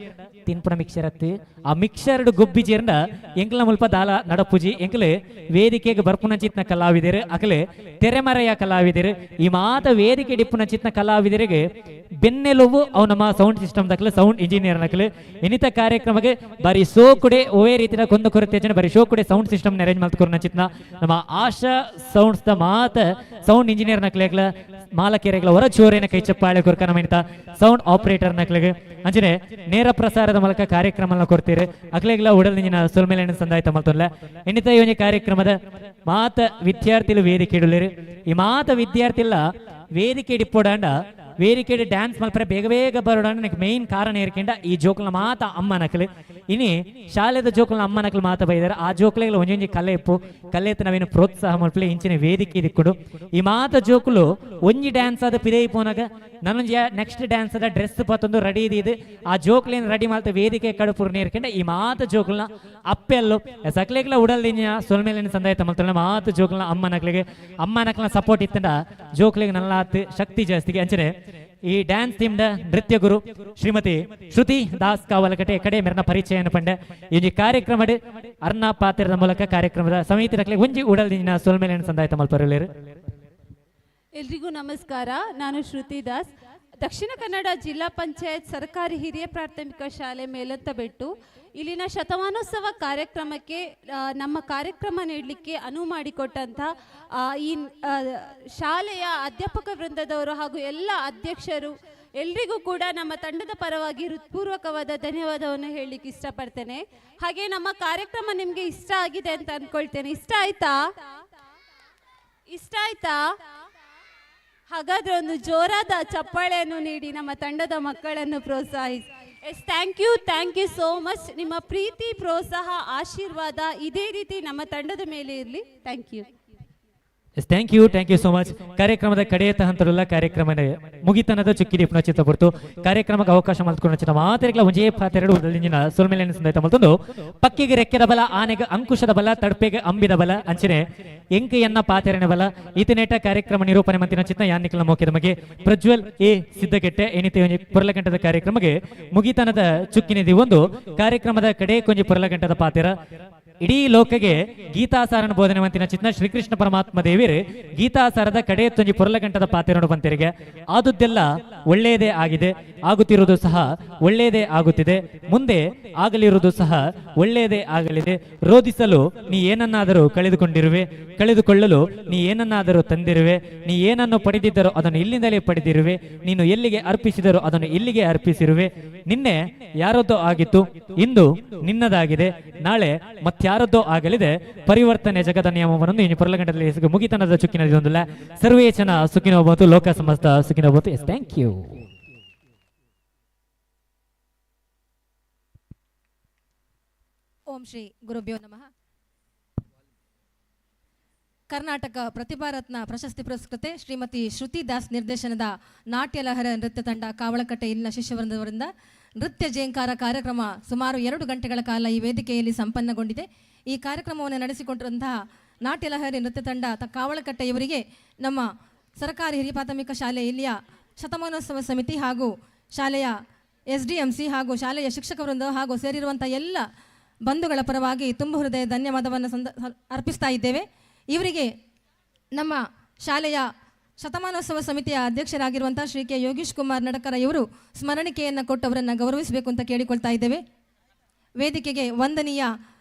ತಿನ್ಪುನ ಮಿಕ್ಸರ್ ಅತ್ತು ಆ ಮಿಕ್ಸರ್ ಗೊಬ್ಬಿ ಜೇರಂಡ ಎಂಕ್ಲ ಮುಲ್ಪ ದಾಲ ನಡಪುಜಿ ಎಂಕ್ಲು ವೇದಿಕೆಗೆ ಬರ್ಪುನ ಚಿತ್ನ ಕಲಾವಿದರು ಅಕ್ಲು ತೆರೆಮರೆಯ ಕಲಾವಿದರು ಈ ಮಾತ ವೇದಿಕೆ ಡಿಪ್ಪುನ ಚಿತ್ನ ಕಲಾವಿದರಿಗೆ ಬೆನ್ನೆಲುಬು ಅವು ನಮ್ಮ ಸೌಂಡ್ ಸಿಸ್ಟಮ್ ದಕ್ಲು ಸೌಂಡ್ ಇಂಜಿನಿಯರ್ ನಕ್ಲು ಇನ್ನಿತ ಕಾರ್ಯಕ್ರಮಕ್ಕೆ ಬಾರಿ ಸೋಕುಡೆ ಒವೇ ರೀತಿಯ ಕೊಂದು ಕೊರತೆ ಜನ ಬಾರಿ ಶೋಕುಡೆ ಸೌಂಡ್ ಸಿಸ್ಟಮ್ ಅರೇಂಜ್ ಮಲ್ತ್ಕೊರ್ನ ಚಿತ್ನ ನಮ್ಮ ಆಶಾ ಸೌಂಡ್ಸ್ the ಮಾತ ಸೌಂಡ್ ಇಂಜಿನಿಯರ್ ನಕ್ಲೆಗ್ಲ ಮಾಲಕೇರೆಗ್ಲ ಹೊರ ಜೋರೇನ ಕೈ ಚಪ್ಪಾಳೆ ಕೊರ್ಕ ನಮ್ಮ ಇಂತ ಸೌಂಡ್ ಆಪರೇಟರ್ ನಕ್ಲೆಗ್ ಅಂಚನೆ ನೇರ ಪ್ರಸಾರದ ಮೂಲಕ ಕಾರ್ಯಕ್ರಮ ಕೊಡ್ತೀರಿ ಅಕ್ಲೆಗ್ಲ ಉಡಲ್ ನಿಂಜಿನ ಸೊಲ್ಮೇಲೆ ಸಂದಾಯ್ತ ಮಲ್ತೊಲ್ಲ ಇನ್ನಿತ ಈ ಒಂಜಿ ಕಾರ್ಯಕ್ರಮದ ಮಾತ ವಿದ್ಯಾರ್ಥಿಲು ವೇದಿಕೆ ಇಡುಲೇರು ಈ ಮಾತ ವಿದ್ಯಾರ್ಥಿಲ್ಲ ವೇದಿಕೆ ಇಡಿಪೋಡಾಂಡ ವೇದಿಕೆ ಡ್ಯಾನ್ಸ್ ಮಲ್ಪರೆ ಬೇಗ ಬೇಗ ಬರೋಡಾಂಡ ನನಗೆ ಮೇನ್ ಕಾರಣ ಏರ್ಕೆಂಡ ಈ ಜೋಕುಲ್ನ ಮಾತ ಅಮ್ಮ ನಕಲು ಇನಿ ಶಾಲೆದ ಜೋಕುಲ್ನ ಅಮ್ಮ ನಕಲು ಮಾತ ಬೈದಾರೆ ಆ ಜೋಕುಲೆಗ್ಲ ಒಂಜೊಂಜಿ ಕಲೆ ಇಪ್ಪು ಕಲೆ ನಾವೇನು ಪ್ರೋತ್ಸಾಹ ಮಲ್ಪಲೆ ಇಂಚಿನ ವೇದಿಕೆ ದಿಕ್ಕುಡು ಈ ಮಾತ ಜೋಕುಲು ಒಂಜಿ ಡ್ಯಾನ್ಸ್ ಆದ ಪಿದೈ ಪೋನಾಗ ನನ್ನೊಂಜಿ ನೆಕ್ಸ್ಟ್ ಡ್ಯಾನ್ಸ್ ಆದ ಡ್ರೆಸ್ ಪತ್ತೊಂದು ರೆಡಿ ಇದು ಆ ಜೋಕ್ಲೇನ್ ರೆಡಿ ಮಾಡ್ತ ವೇದಿಕೆ ಕಡುಪುರ್ ನೀರ್ಕೆಂಡ ಈ ಮಾತ ಜೋಕುಲ್ನ ಅಪ್ಪೆಲ್ಲು ಸಕ್ಲೆಗ್ಲ ಉಡಲ್ದಿನ ಸೊಲ್ಮೇಲಿನ ಸಂದಾಯ ತಮ್ಮಲ್ತಲ್ಲ ಮಾತ ಜೋಕುಲ್ನ ಅಮ್ಮ ನಕ್ಲಿಗೆ ಅಮ್ಮ ನಕ್ಲನ ಸಪೋರ್ಟ್ ಇತ್ತಂಡ ಜೋಕ್ಲಿಗೆ ನಲ್ಲಾತ್ ಶಕ್ತಿ ಜಾಸ್ತಿಗೆ ಅಂಚನೆ ಈ ಡ್ಯಾನ್ಸ್ ಟೀಮ್ the ನೃತ್ಯ ಗುರು ಶ್ರೀಮತಿ ಶ್ರುತಿ ದಾಸ್ ಕಾವಲಕಟೆ ಕಡೆ ಮೆರನ ಪರಿಚಯನ ಪಂಡೆ ಈ ಕಾರ್ಯಕ್ರಮ ಅರ್ಣ ಪಾತ್ರದ ಮೂಲಕ ಕಾರ್ಯಕ್ರಮದ ಸಮಿತಿ ರಕ್ಲೆ ಒಂಜಿ ಉಡಲ್ದಿನ ಸೊಲ್ಮೇಲಿನ ಸಂದಾಯ ತಮ್ಮಲ್ಪರಲೇರು. ಎಲ್ರಿಗೂ ನಮಸ್ಕಾರ. ನಾನು ಶ್ರುತಿ ದಾಸ್, ದಕ್ಷಿಣ ಕನ್ನಡ ಜಿಲ್ಲಾ ಪಂಚಾಯತ್ ಸರ್ಕಾರಿ ಹಿರಿಯ ಪ್ರಾಥಮಿಕ ಶಾಲೆ ಮೇಲಂತಬೆಟ್ಟು. ಇಲ್ಲಿನ ಶತಮಾನೋತ್ಸವ ಕಾರ್ಯಕ್ರಮಕ್ಕೆ ನಮ್ಮ ಕಾರ್ಯಕ್ರಮ ನೀಡಲಿಕ್ಕೆ ಅನುವು ಮಾಡಿಕೊಟ್ಟಂಥ ಈ ಶಾಲೆಯ ಅಧ್ಯಾಪಕ ವೃಂದದವರು ಹಾಗೂ ಎಲ್ಲ ಅಧ್ಯಕ್ಷರು ಎಲ್ರಿಗೂ ಕೂಡ ನಮ್ಮ ತಂಡದ ಪರವಾಗಿ ಹೃತ್ಪೂರ್ವಕವಾದ ಧನ್ಯವಾದವನ್ನು ಹೇಳಲಿಕ್ಕೆ ಇಷ್ಟಪಡ್ತೇನೆ. ಹಾಗೆ ನಮ್ಮ ಕಾರ್ಯಕ್ರಮ ನಿಮಗೆ ಇಷ್ಟ ಆಗಿದೆ ಅಂತ ಅಂದ್ಕೊಳ್ತೇನೆ. ಇಷ್ಟ ಆಯ್ತಾ? ಇಷ್ಟ ಆಯ್ತಾ? ಹಾಗಾದ್ರೆ ಒಂದು ಜೋರಾದ ಚಪ್ಪಾಳೆಯನ್ನು ನೀಡಿ ನಮ್ಮ ತಂಡದ ಮಕ್ಕಳನ್ನು ಪ್ರೋತ್ಸಾಹಿಸಿ. Yes, thank you, thank you so much. ನಿಮ್ಮ ಪ್ರೀತಿ, ಪ್ರೋತ್ಸಾಹ, ಆಶೀರ್ವಾದ ಇದೇ ರೀತಿ ನಮ್ಮ ತಂಡದ ಮೇಲೆ ಇರಲಿ. Thank you. Yes, thank you, thank you so much. ಕಾರ್ಯಕ್ರಮದ ಕಡೆಯ ಹಂತದಲ್ಲ ಕಾರ್ಯಕ್ರಮ ಮುಗಿತನದ ಚುಕ್ಕಿಡಿ ಪುನಚಿತ ಹೊರತು ಕಾರ್ಯಕ್ರಮಕ್ಕೆ ಅವಕಾಶ ಮಲ್ತ್ಕೊಂಡು ಚಿನ್ನ ಮಾತೆರೆಗ್ಲ ಒಂಜೇ ಪಾತೆರಡು ಉಡಲಿಂಜಿನ ಸೊಲ್ಮೇಲೆ ಸಂದಾಯ್ತ ಮಲ್ತೊಂದು ಪಕ್ಕಿಗೆ ರೆಕ್ಕೆದ ಬಲ, ಆನೆಗೆ ಅಂಕುಶದ ಬಲ, ತಡ್ಪೆಗೆ ಅಂಬಿದ ಬಲ, ಅಂಚನೆ ಎಂಕೆಯನ್ನ ಪಾತೆರನೆ ಬಲ. ಈತನೇಟ ಕಾರ್ಯಕ್ರಮ ನಿರೂಪಣೆ ಮಂತಿನ ಚಿತ್ನ ಯಾನ್ನಿಕಲ ಮೋಕಿದ ಬಗ್ಗೆ ಪ್ರಜ್ವಲ್ ಎ ಸಿದ್ದಗೆಟ್ಟೆ ಏನಿತೆ ಒಂಜಿ ಪೊರ್ಲಗಂಟದ ಕಾರ್ಯಕ್ರಮಕ್ಕೆ ಮುಗಿತನದ ಚುಕ್ಕಿನಿದಿ ಒಂದು ಕಾರ್ಯಕ್ರಮದ ಕಡೆ ಕೊಂಜಿ ಪೊರ್ಲಗಂಟದ ಪಾತೆರ. ಇಡೀ ಲೋಕಗೆ ಗೀತಾಸಾರನ ಬೋಧನೆ ಮಂತಿನ ಚಿತ್ನ ಶ್ರೀಕೃಷ್ಣ ಪರಮಾತ್ಮ ದೇವಿರು ಗೀತಾಸಾರದ ಕಡೆ ತೊಂಜಿ ಪೊರ್ಲಗಂಟದ ಪಾತೆರನು ಬಂತಿರಿಗೆ. ಆದುದೆಲ್ಲ ಒಳ್ಳೆಯದೇ ಆಗಿದೆ, ಆಗುತ್ತಿರುವುದು ಸಹ ಒಳ್ಳೆಯದೇ ಆಗುತ್ತಿದೆ, ಮುಂದೆ ಆಗಲಿರುವುದು ಸಹ ಒಳ್ಳೆಯದೇ ಆಗಲಿದೆ. ರೋಧಿಸಲು ನೀ ಏನನ್ನಾದರೂ ಕಳೆದುಕೊಂಡಿರುವೆ, ಕಳೆದುಕೊಳ್ಳಲು ನೀ ಏನನ್ನಾದರೂ ತಂದಿರುವೆ, ನೀ ಏನನ್ನು ಪಡೆದಿದ್ದರೋ ಅದನ್ನು ಇಲ್ಲಿಂದಲೇ ಪಡೆದಿರುವೆ, ನೀನು ಎಲ್ಲಿಗೆ ಅರ್ಪಿಸಿದರೋ ಅದನ್ನು ಇಲ್ಲಿಗೆ ಅರ್ಪಿಸಿರುವೆ. ನಿನ್ನೆ ಯಾರದ್ದೋ ಆಗಿತ್ತು, ಇಂದು ನಿನ್ನದಾಗಿದೆ, ನಾಳೆ ಮತ್ಯಾರದ್ದೋ ಆಗಲಿದೆ. ಪರಿವರ್ತನೆ ಜಗದ ನಿಯಮವನ್ನು ಇನ್ನು ಪೊರ್ಲಗಂಟದಲ್ಲಿ ಮುಗಿತನದ ಚುಕ್ಕಿನದಿ ಒಂದಿಲ್ಲ. ಸರ್ವೇ ಜನ ಸುಖಿನೋ ಭವಂತು, ಲೋಕ ಸಮಸ್ತ ಸುಖಿನೋ ಭವಂತು. Yes, thank you. ಓಂ ಶ್ರೀ ಗುರುಭ್ಯೋ ನಮಃ. ಕರ್ನಾಟಕ ಪ್ರತಿಭಾರತ್ನ ಪ್ರಶಸ್ತಿ ಪುರಸ್ಕೃತೆ ಶ್ರೀಮತಿ ಶ್ರುತಿ ದಾಸ್ ನಿರ್ದೇಶನದ ನಾಟ್ಯಲಹರ ನೃತ್ಯ ತಂಡ ಕಾವಳಕಟ್ಟೆ ಇಲ್ಲಿನ ಶಿಷ್ಯವೃಂದವರಿಂದ ನೃತ್ಯ ಜೇಂಕಾರ ಕಾರ್ಯಕ್ರಮ ಸುಮಾರು 2 ಗಂಟೆಗಳ ಕಾಲ ಈ ವೇದಿಕೆಯಲ್ಲಿ ಸಂಪನ್ನಗೊಂಡಿದೆ. ಈ ಕಾರ್ಯಕ್ರಮವನ್ನು ನಡೆಸಿಕೊಂಡಿರುವಂತಹ ನಾಟ್ಯಲಹರಿ ನೃತ್ಯ ತಂಡ ಕಾವಳಕಟ್ಟೆ ಇವರಿಗೆ ನಮ್ಮ ಸರ್ಕಾರಿ ಹಿರಿಯ ಪ್ರಾಥಮಿಕ ಶಾಲೆ ಇಲ್ಲಿಯ ಶತಮಾನೋತ್ಸವ ಸಮಿತಿ ಹಾಗೂ ಶಾಲೆಯ SDMC ಹಾಗೂ ಶಾಲೆಯ ಶಿಕ್ಷಕ ವೃಂದ ಹಾಗೂ ಸೇರಿರುವಂಥ ಎಲ್ಲ ಬಂಧುಗಳ ಪರವಾಗಿ ತುಂಬ ಹೃದಯ ಧನ್ಯವಾದವನ್ನು ಅರ್ಪಿಸ್ತಾ ಇದ್ದೇವೆ. ಇವರಿಗೆ ನಮ್ಮ ಶಾಲೆಯ ಶತಮಾನೋತ್ಸವ ಸಮಿತಿಯ ಅಧ್ಯಕ್ಷರಾಗಿರುವಂಥ ಶ್ರೀ ಕೆ ಯೋಗೀಶ್ ಕುಮಾರ್ ನಡಕರ ಇವರು ಸ್ಮರಣಿಕೆಯನ್ನು ಕೊಟ್ಟು ಅವರನ್ನು ಗೌರವಿಸಬೇಕು ಅಂತ ಕೇಳಿಕೊಳ್ತಾ ಇದ್ದೇವೆ. ವೇದಿಕೆಗೆ ವಂದನೀಯ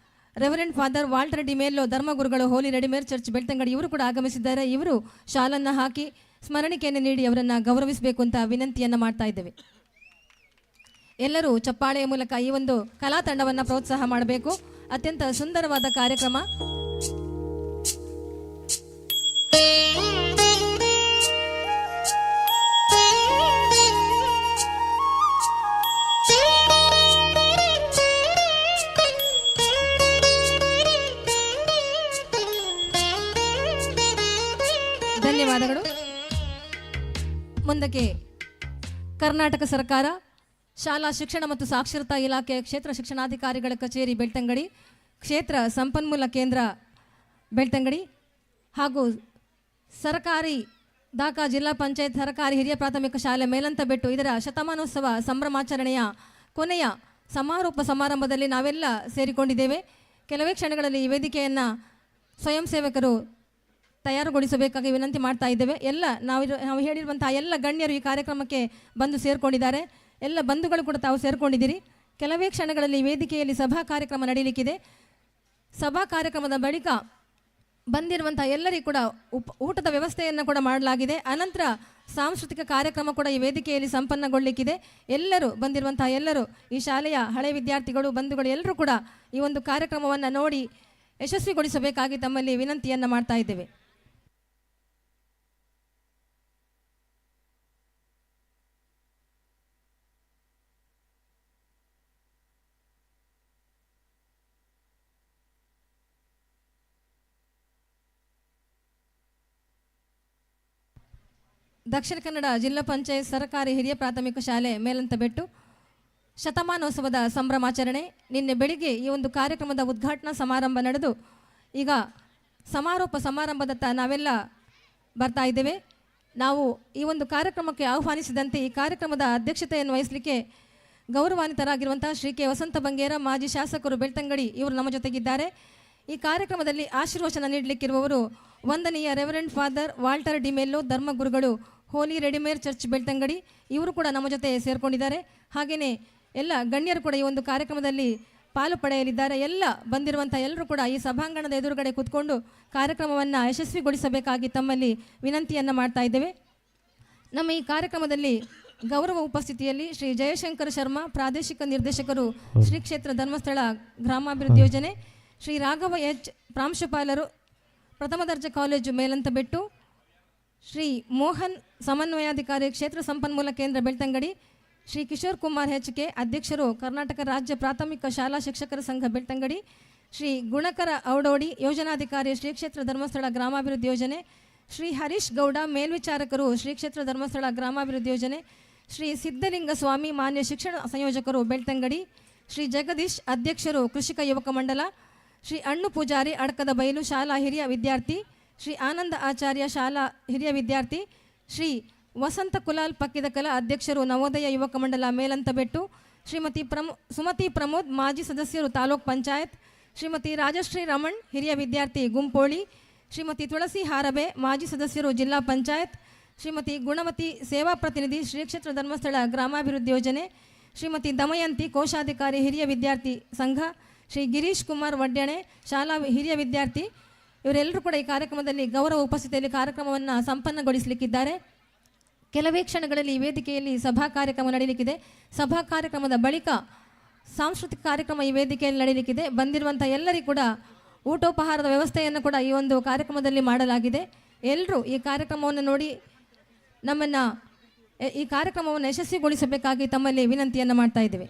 ರೆವರೆಂಡ್ ಫಾದರ್ ವಾಲ್ಟರ್ ಡಿಮೇಲೋ ಧರ್ಮಗುರುಗಳು ಹೋಲಿ ರೆಡಿಮೇರ್ ಚರ್ಚ್ ಬೆಳ್ತಂಗಡಿ ಇವರು ಕೂಡ ಆಗಮಿಸಿದ್ದಾರೆ. ಇವರು ಶಾಲನ್ನು ಹಾಕಿ ಸ್ಮರಣಿಕೆಯನ್ನು ನೀಡಿ ಅವರನ್ನು ಗೌರವಿಸಬೇಕು ಅಂತ ವಿನಂತಿಯನ್ನು ಮಾಡ್ತಾ ಇದ್ದೇವೆ. ಎಲ್ಲರೂ ಚಪ್ಪಾಳೆಯ ಮೂಲಕ ಈ ಒಂದು ಕಲಾ ತಂಡವನ್ನು ಪ್ರೋತ್ಸಾಹ ಮಾಡಬೇಕು. ಅತ್ಯಂತ ಸುಂದರವಾದ ಕಾರ್ಯಕ್ರಮ. ಧನ್ಯವಾದಗಳು. ಮುಂದಕ್ಕೆ ಕರ್ನಾಟಕ ಸರ್ಕಾರ ಶಾಲಾ ಶಿಕ್ಷಣ ಮತ್ತು ಸಾಕ್ಷರತಾ ಇಲಾಖೆ ಕ್ಷೇತ್ರ ಶಿಕ್ಷಣಾಧಿಕಾರಿಗಳ ಕಚೇರಿ ಬೆಳ್ತಂಗಡಿ, ಕ್ಷೇತ್ರ ಸಂಪನ್ಮೂಲ ಕೇಂದ್ರ ಬೆಳ್ತಂಗಡಿ ಹಾಗೂ ಸರ್ಕಾರಿ ದಾಖಾ ಜಿಲ್ಲಾ ಪಂಚಾಯತ್ ಸರ್ಕಾರಿ ಹಿರಿಯ ಪ್ರಾಥಮಿಕ ಶಾಲೆ ಮೇಲಂತಬೆಟ್ಟು ಇದರ ಶತಮಾನೋತ್ಸವ ಸಂಭ್ರಮಾಚರಣೆಯ ಕೊನೆಯ ಸಮಾರೋಪ ಸಮಾರಂಭದಲ್ಲಿ ನಾವೆಲ್ಲ ಸೇರಿಕೊಂಡಿದ್ದೇವೆ. ಕೆಲವೇ ಕ್ಷಣಗಳಲ್ಲಿ ಈ ವೇದಿಕೆಯನ್ನು ಸ್ವಯಂ ಸೇವಕರು ತಯಾರುಗೊಳಿಸಬೇಕಾಗಿ ವಿನಂತಿ ಮಾಡ್ತಾ ಇದ್ದೇವೆ. ಎಲ್ಲ ನಾವು ನಾವು ಹೇಳಿರುವಂತಹ ಎಲ್ಲ ಗಣ್ಯರು ಈ ಕಾರ್ಯಕ್ರಮಕ್ಕೆ ಬಂದು ಸೇರಿಕೊಂಡಿದ್ದಾರೆ. ಎಲ್ಲ ಬಂಧುಗಳು ಕೂಡ ತಾವು ಸೇರಿಕೊಂಡಿದ್ದೀರಿ. ಕೆಲವೇ ಕ್ಷಣಗಳಲ್ಲಿ ವೇದಿಕೆಯಲ್ಲಿ ಸಭಾ ಕಾರ್ಯಕ್ರಮ ನಡೆಯಲಿಕ್ಕಿದೆ. ಸಭಾ ಕಾರ್ಯಕ್ರಮದ ಬಳಿಕ ಬಂದಿರುವಂಥ ಎಲ್ಲರಿಗೂ ಕೂಡ ಊಟದ ವ್ಯವಸ್ಥೆಯನ್ನು ಕೂಡ ಮಾಡಲಾಗಿದೆ. ಅನಂತರ ಸಾಂಸ್ಕೃತಿಕ ಕಾರ್ಯಕ್ರಮ ಕೂಡ ಈ ವೇದಿಕೆಯಲ್ಲಿ ಸಂಪನ್ನಗೊಳ್ಳಲಿಕ್ಕಿದೆ. ಎಲ್ಲರೂ ಬಂದಿರುವಂಥ ಎಲ್ಲರೂ ಈ ಶಾಲೆಯ ಹಳೆ ವಿದ್ಯಾರ್ಥಿಗಳು, ಬಂಧುಗಳು ಎಲ್ಲರೂ ಕೂಡ ಈ ಒಂದು ಕಾರ್ಯಕ್ರಮವನ್ನು ನೋಡಿ ಯಶಸ್ವಿಗೊಳಿಸಬೇಕಾಗಿ ತಮ್ಮಲ್ಲಿ ವಿನಂತಿಯನ್ನು ಮಾಡ್ತಾ ಇದ್ದೇವೆ. ದಕ್ಷಿಣ ಕನ್ನಡ ಜಿಲ್ಲಾ ಪಂಚಾಯತ್ ಸರ್ಕಾರಿ ಹಿರಿಯ ಪ್ರಾಥಮಿಕ ಶಾಲೆ ಮೇಲಂತಬೆಟ್ಟು ಶತಮಾನೋತ್ಸವದ ಸಂಭ್ರಮಾಚರಣೆ. ನಿನ್ನೆ ಬೆಳಿಗ್ಗೆ ಈ ಒಂದು ಕಾರ್ಯಕ್ರಮದ ಉದ್ಘಾಟನಾ ಸಮಾರಂಭ ನಡೆದು ಈಗ ಸಮಾರೋಪ ಸಮಾರಂಭದತ್ತ ನಾವೆಲ್ಲ ಬರ್ತಾ ಇದ್ದೇವೆ. ನಾವು ಈ ಒಂದು ಕಾರ್ಯಕ್ರಮಕ್ಕೆ ಆಹ್ವಾನಿಸಿದಂತೆ ಈ ಕಾರ್ಯಕ್ರಮದ ಅಧ್ಯಕ್ಷತೆಯನ್ನು ವಹಿಸಲಿಕ್ಕೆ ಗೌರವಾನ್ವಿತರಾಗಿರುವಂಥ ಶ್ರೀ ಕೆ ವಸಂತ ಬಂಗೇರ, ಮಾಜಿ ಶಾಸಕರು ಬೆಳ್ತಂಗಡಿ ಇವರು ನಮ್ಮ ಜೊತೆಗಿದ್ದಾರೆ. ಈ ಕಾರ್ಯಕ್ರಮದಲ್ಲಿ ಆಶೀರ್ವಚನ ನೀಡಲಿಕ್ಕಿರುವವರು ವಂದನೀಯ ರೆವರೆಂಡ್ ಫಾದರ್ ವಾಲ್ಟರ್ ಡಿಮೆಲ್ಲೋ, ಧರ್ಮಗುರುಗಳು, ಹೋಲಿ ರೆಡಿಮೇರ್ ಚರ್ಚ್ ಬೆಳ್ತಂಗಡಿ ಇವರು ಕೂಡ ನಮ್ಮ ಜೊತೆ ಸೇರಿಕೊಂಡಿದ್ದಾರೆ. ಹಾಗೆಯೇ ಎಲ್ಲ ಗಣ್ಯರು ಕೂಡ ಈ ಒಂದು ಕಾರ್ಯಕ್ರಮದಲ್ಲಿ ಪಾಲು ಪಡೆಯಲಿದ್ದಾರೆ. ಎಲ್ಲ ಬಂದಿರುವಂಥ ಎಲ್ಲರೂ ಕೂಡ ಈ ಸಭಾಂಗಣದ ಎದುರುಗಡೆ ಕೂತ್ಕೊಂಡು ಕಾರ್ಯಕ್ರಮವನ್ನು ಯಶಸ್ವಿಗೊಳಿಸಬೇಕಾಗಿ ತಮ್ಮಲ್ಲಿ ವಿನಂತಿಯನ್ನು ಮಾಡ್ತಾ ಇದ್ದೇವೆ. ನಮ್ಮ ಈ ಕಾರ್ಯಕ್ರಮದಲ್ಲಿ ಗೌರವ ಉಪಸ್ಥಿತಿಯಲ್ಲಿ ಶ್ರೀ ಜಯಶಂಕರ್ ಶರ್ಮಾ, ಪ್ರಾದೇಶಿಕ ನಿರ್ದೇಶಕರು, ಶ್ರೀ ಕ್ಷೇತ್ರ ಧರ್ಮಸ್ಥಳ ಗ್ರಾಮಾಭಿವೃದ್ಧಿ ಯೋಜನೆ, ಶ್ರೀ ರಾಘವ ಎಚ್ ಪ್ರಾಂಶುಪಾಲರು, ಪ್ರಥಮ ದರ್ಜೆ ಕಾಲೇಜು ಮೇಲಂತಬೆಟ್ಟು, ಶ್ರೀ ಮೋಹನ್ ಸಮನ್ವಯಾಧಿಕಾರಿ, ಕ್ಷೇತ್ರ ಸಂಪನ್ಮೂಲ ಕೇಂದ್ರ ಬೆಳ್ತಂಗಡಿ, ಶ್ರೀ ಕಿಶೋರ್ ಕುಮಾರ್ ಎಚ್ ಕೆ ಅಧ್ಯಕ್ಷರು, ಕರ್ನಾಟಕ ರಾಜ್ಯ ಪ್ರಾಥಮಿಕ ಶಾಲಾ ಶಿಕ್ಷಕರ ಸಂಘ ಬೆಳ್ತಂಗಡಿ, ಶ್ರೀ ಗುಣಕರ ಔಡೋಡಿ ಯೋಜನಾಧಿಕಾರಿ, ಶ್ರೀ ಕ್ಷೇತ್ರ ಧರ್ಮಸ್ಥಳ ಗ್ರಾಮಾಭಿವೃದ್ಧಿ ಯೋಜನೆ, ಶ್ರೀ ಹರೀಶ್ ಗೌಡ ಮೇಲ್ವಿಚಾರಕರು, ಶ್ರೀ ಕ್ಷೇತ್ರ ಧರ್ಮಸ್ಥಳ ಗ್ರಾಮಾಭಿವೃದ್ಧಿ ಯೋಜನೆ, ಶ್ರೀ ಸಿದ್ಧಲಿಂಗ ಸ್ವಾಮಿ ಮಾನ್ಯ ಶಿಕ್ಷಣ ಸಂಯೋಜಕರು ಬೆಳ್ತಂಗಡಿ, ಶ್ರೀ ಜಗದೀಶ್ ಅಧ್ಯಕ್ಷರು, ಕೃಷಿಕ ಯುವಕ ಮಂಡಲ, ಶ್ರೀ ಅಣ್ಣು ಪೂಜಾರಿ ಅಡ್ಕದ ಬೈಲು ಶಾಲಾ ಹಿರಿಯ ವಿದ್ಯಾರ್ಥಿ, ಶ್ರೀ ಆನಂದ ಆಚಾರ್ಯ ಶಾಲಾ ಹಿರಿಯ ವಿದ್ಯಾರ್ಥಿ, ಶ್ರೀ ವಸಂತ ಕುಲಾಲ್ ಪಕ್ಕಿದಕಲ ಅಧ್ಯಕ್ಷರು, ನವೋದಯ ಯುವಕ ಮಂಡಲ ಮೇಲಂತಬೆಟ್ಟು, ಶ್ರೀಮತಿ ಸುಮತಿ ಪ್ರಮೋದ್ ಮಾಜಿ ಸದಸ್ಯರು, ತಾಲೂಕ್ ಪಂಚಾಯತ್, ಶ್ರೀಮತಿ ರಾಜಶ್ರೀ ರಮಣ್ ಹಿರಿಯ ವಿದ್ಯಾರ್ಥಿ ಗುಂಪೋಳಿ, ಶ್ರೀಮತಿ ತುಳಸಿ ಹಾರಬೆ ಮಾಜಿ ಸದಸ್ಯರು, ಜಿಲ್ಲಾ ಪಂಚಾಯತ್, ಶ್ರೀಮತಿ ಗುಣವತಿ ಸೇವಾ ಪ್ರತಿನಿಧಿ, ಶ್ರೀ ಕ್ಷೇತ್ರ ಧರ್ಮಸ್ಥಳ ಗ್ರಾಮಾಭಿವೃದ್ಧಿ ಯೋಜನೆ, ಶ್ರೀಮತಿ ದಮಯಂತಿ ಕೋಶಾಧಿಕಾರಿ ಹಿರಿಯ ವಿದ್ಯಾರ್ಥಿ ಸಂಘ, ಶ್ರೀ ಗಿರೀಶ್ ಕುಮಾರ್ ವಡ್ಯಣೆ ಶಾಲಾ ಹಿರಿಯ ವಿದ್ಯಾರ್ಥಿ ಇವರೆಲ್ಲರೂ ಕೂಡ ಈ ಕಾರ್ಯಕ್ರಮದಲ್ಲಿ ಗೌರವ ಉಪಸ್ಥಿತಿಯಲ್ಲಿ ಕಾರ್ಯಕ್ರಮವನ್ನು ಸಂಪನ್ನಗೊಳಿಸಲಿಕ್ಕಿದ್ದಾರೆ. ಕೆಲವೇ ಕ್ಷಣಗಳಲ್ಲಿ ಈ ವೇದಿಕೆಯಲ್ಲಿ ಸಭಾ ಕಾರ್ಯಕ್ರಮ ನಡೆಯಲಿಕ್ಕಿದೆ. ಸಭಾ ಕಾರ್ಯಕ್ರಮದ ಬಳಿಕ ಸಾಂಸ್ಕೃತಿಕ ಕಾರ್ಯಕ್ರಮ ಈ ವೇದಿಕೆಯಲ್ಲಿ ನಡೆಯಲಿಕ್ಕಿದೆ. ಬಂದಿರುವಂಥ ಎಲ್ಲರಿಗೂ ಕೂಡ ಊಟೋಪಹಾರದ ವ್ಯವಸ್ಥೆಯನ್ನು ಕೂಡ ಈ ಒಂದು ಕಾರ್ಯಕ್ರಮದಲ್ಲಿ ಮಾಡಲಾಗಿದೆ. ಎಲ್ಲರೂ ಈ ಕಾರ್ಯಕ್ರಮವನ್ನು ನೋಡಿ ನಮ್ಮನ್ನು ಈ ಕಾರ್ಯಕ್ರಮವನ್ನು ಯಶಸ್ವಿಗೊಳಿಸಬೇಕಾಗಿ ತಮ್ಮಲ್ಲಿ ವಿನಂತಿಯನ್ನು ಮಾಡ್ತಾ ಇದ್ದೇವೆ.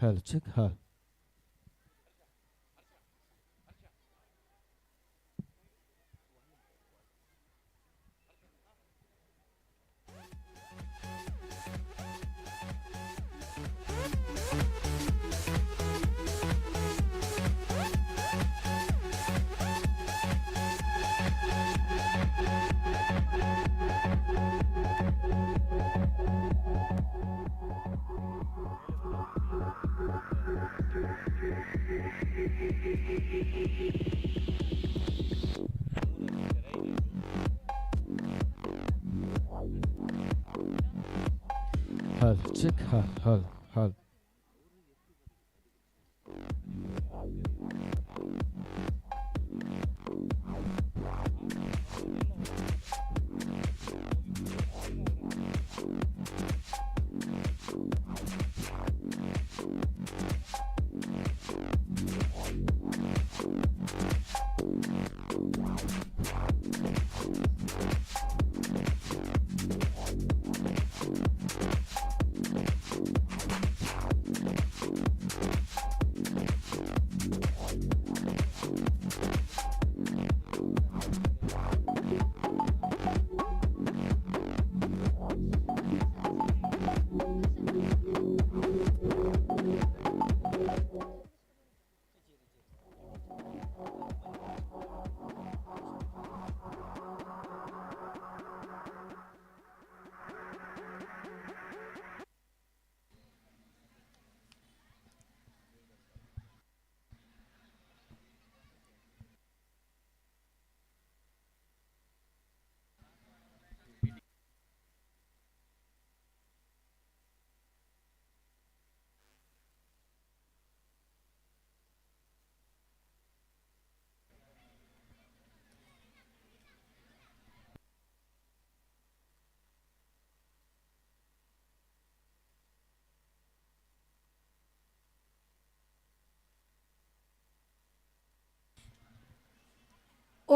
Hello check hello. Hello check hello hello hello.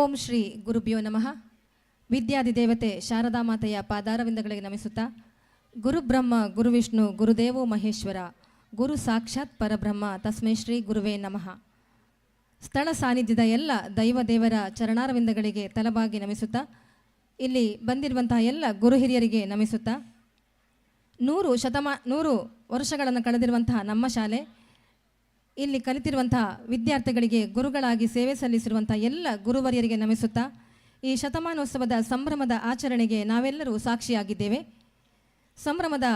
Om ಶ್ರೀ ಗುರುಭ್ಯೋ ನಮಃ. ವಿದ್ಯಾಧಿದೇವತೆ ಶಾರದಾ ಮಾತೆಯ ಪಾದಾರವಿಂದಗಳಿಗೆ ನಮಿಸುತ್ತಾ, ಗುರುಬ್ರಹ್ಮ ಗುರುವಿಷ್ಣು ಗುರುದೇವೋ ಮಹೇಶ್ವರ ಗುರು ಸಾಕ್ಷಾತ್ ಪರಬ್ರಹ್ಮ ತಸ್ಮೈ ಶ್ರೀ ಗುರುವೇ ನಮಃ. ಸ್ಥಳ ಸಾನ್ನಿಧ್ಯದ ಎಲ್ಲ ದೈವ ದೇವರ ಚರಣಾರವಿಂದಗಳಿಗೆ ತಲಬಾಗಿ ನಮಿಸುತ್ತಾ, ಇಲ್ಲಿ ಬಂದಿರುವಂತಹ ಎಲ್ಲ ಗುರು ಹಿರಿಯರಿಗೆ ನಮಿಸುತ್ತಾ, 100 ವರ್ಷಗಳನ್ನು ಕಳೆದಿರುವಂತಹ ನಮ್ಮ ಶಾಲೆ, ಇಲ್ಲಿ ಕಲಿತಿರುವಂತಹ ವಿದ್ಯಾರ್ಥಿಗಳಿಗೆ ಗುರುಗಳಾಗಿ ಸೇವೆ ಸಲ್ಲಿಸಿರುವಂಥ ಎಲ್ಲ ಗುರುವರಿಯರಿಗೆ ನಮಿಸುತ್ತಾ, ಈ ಶತಮಾನೋತ್ಸವದ ಸಂಭ್ರಮದ ಆಚರಣೆಗೆ ನಾವೆಲ್ಲರೂ ಸಾಕ್ಷಿಯಾಗಿದ್ದೇವೆ. ಸಂಭ್ರಮದ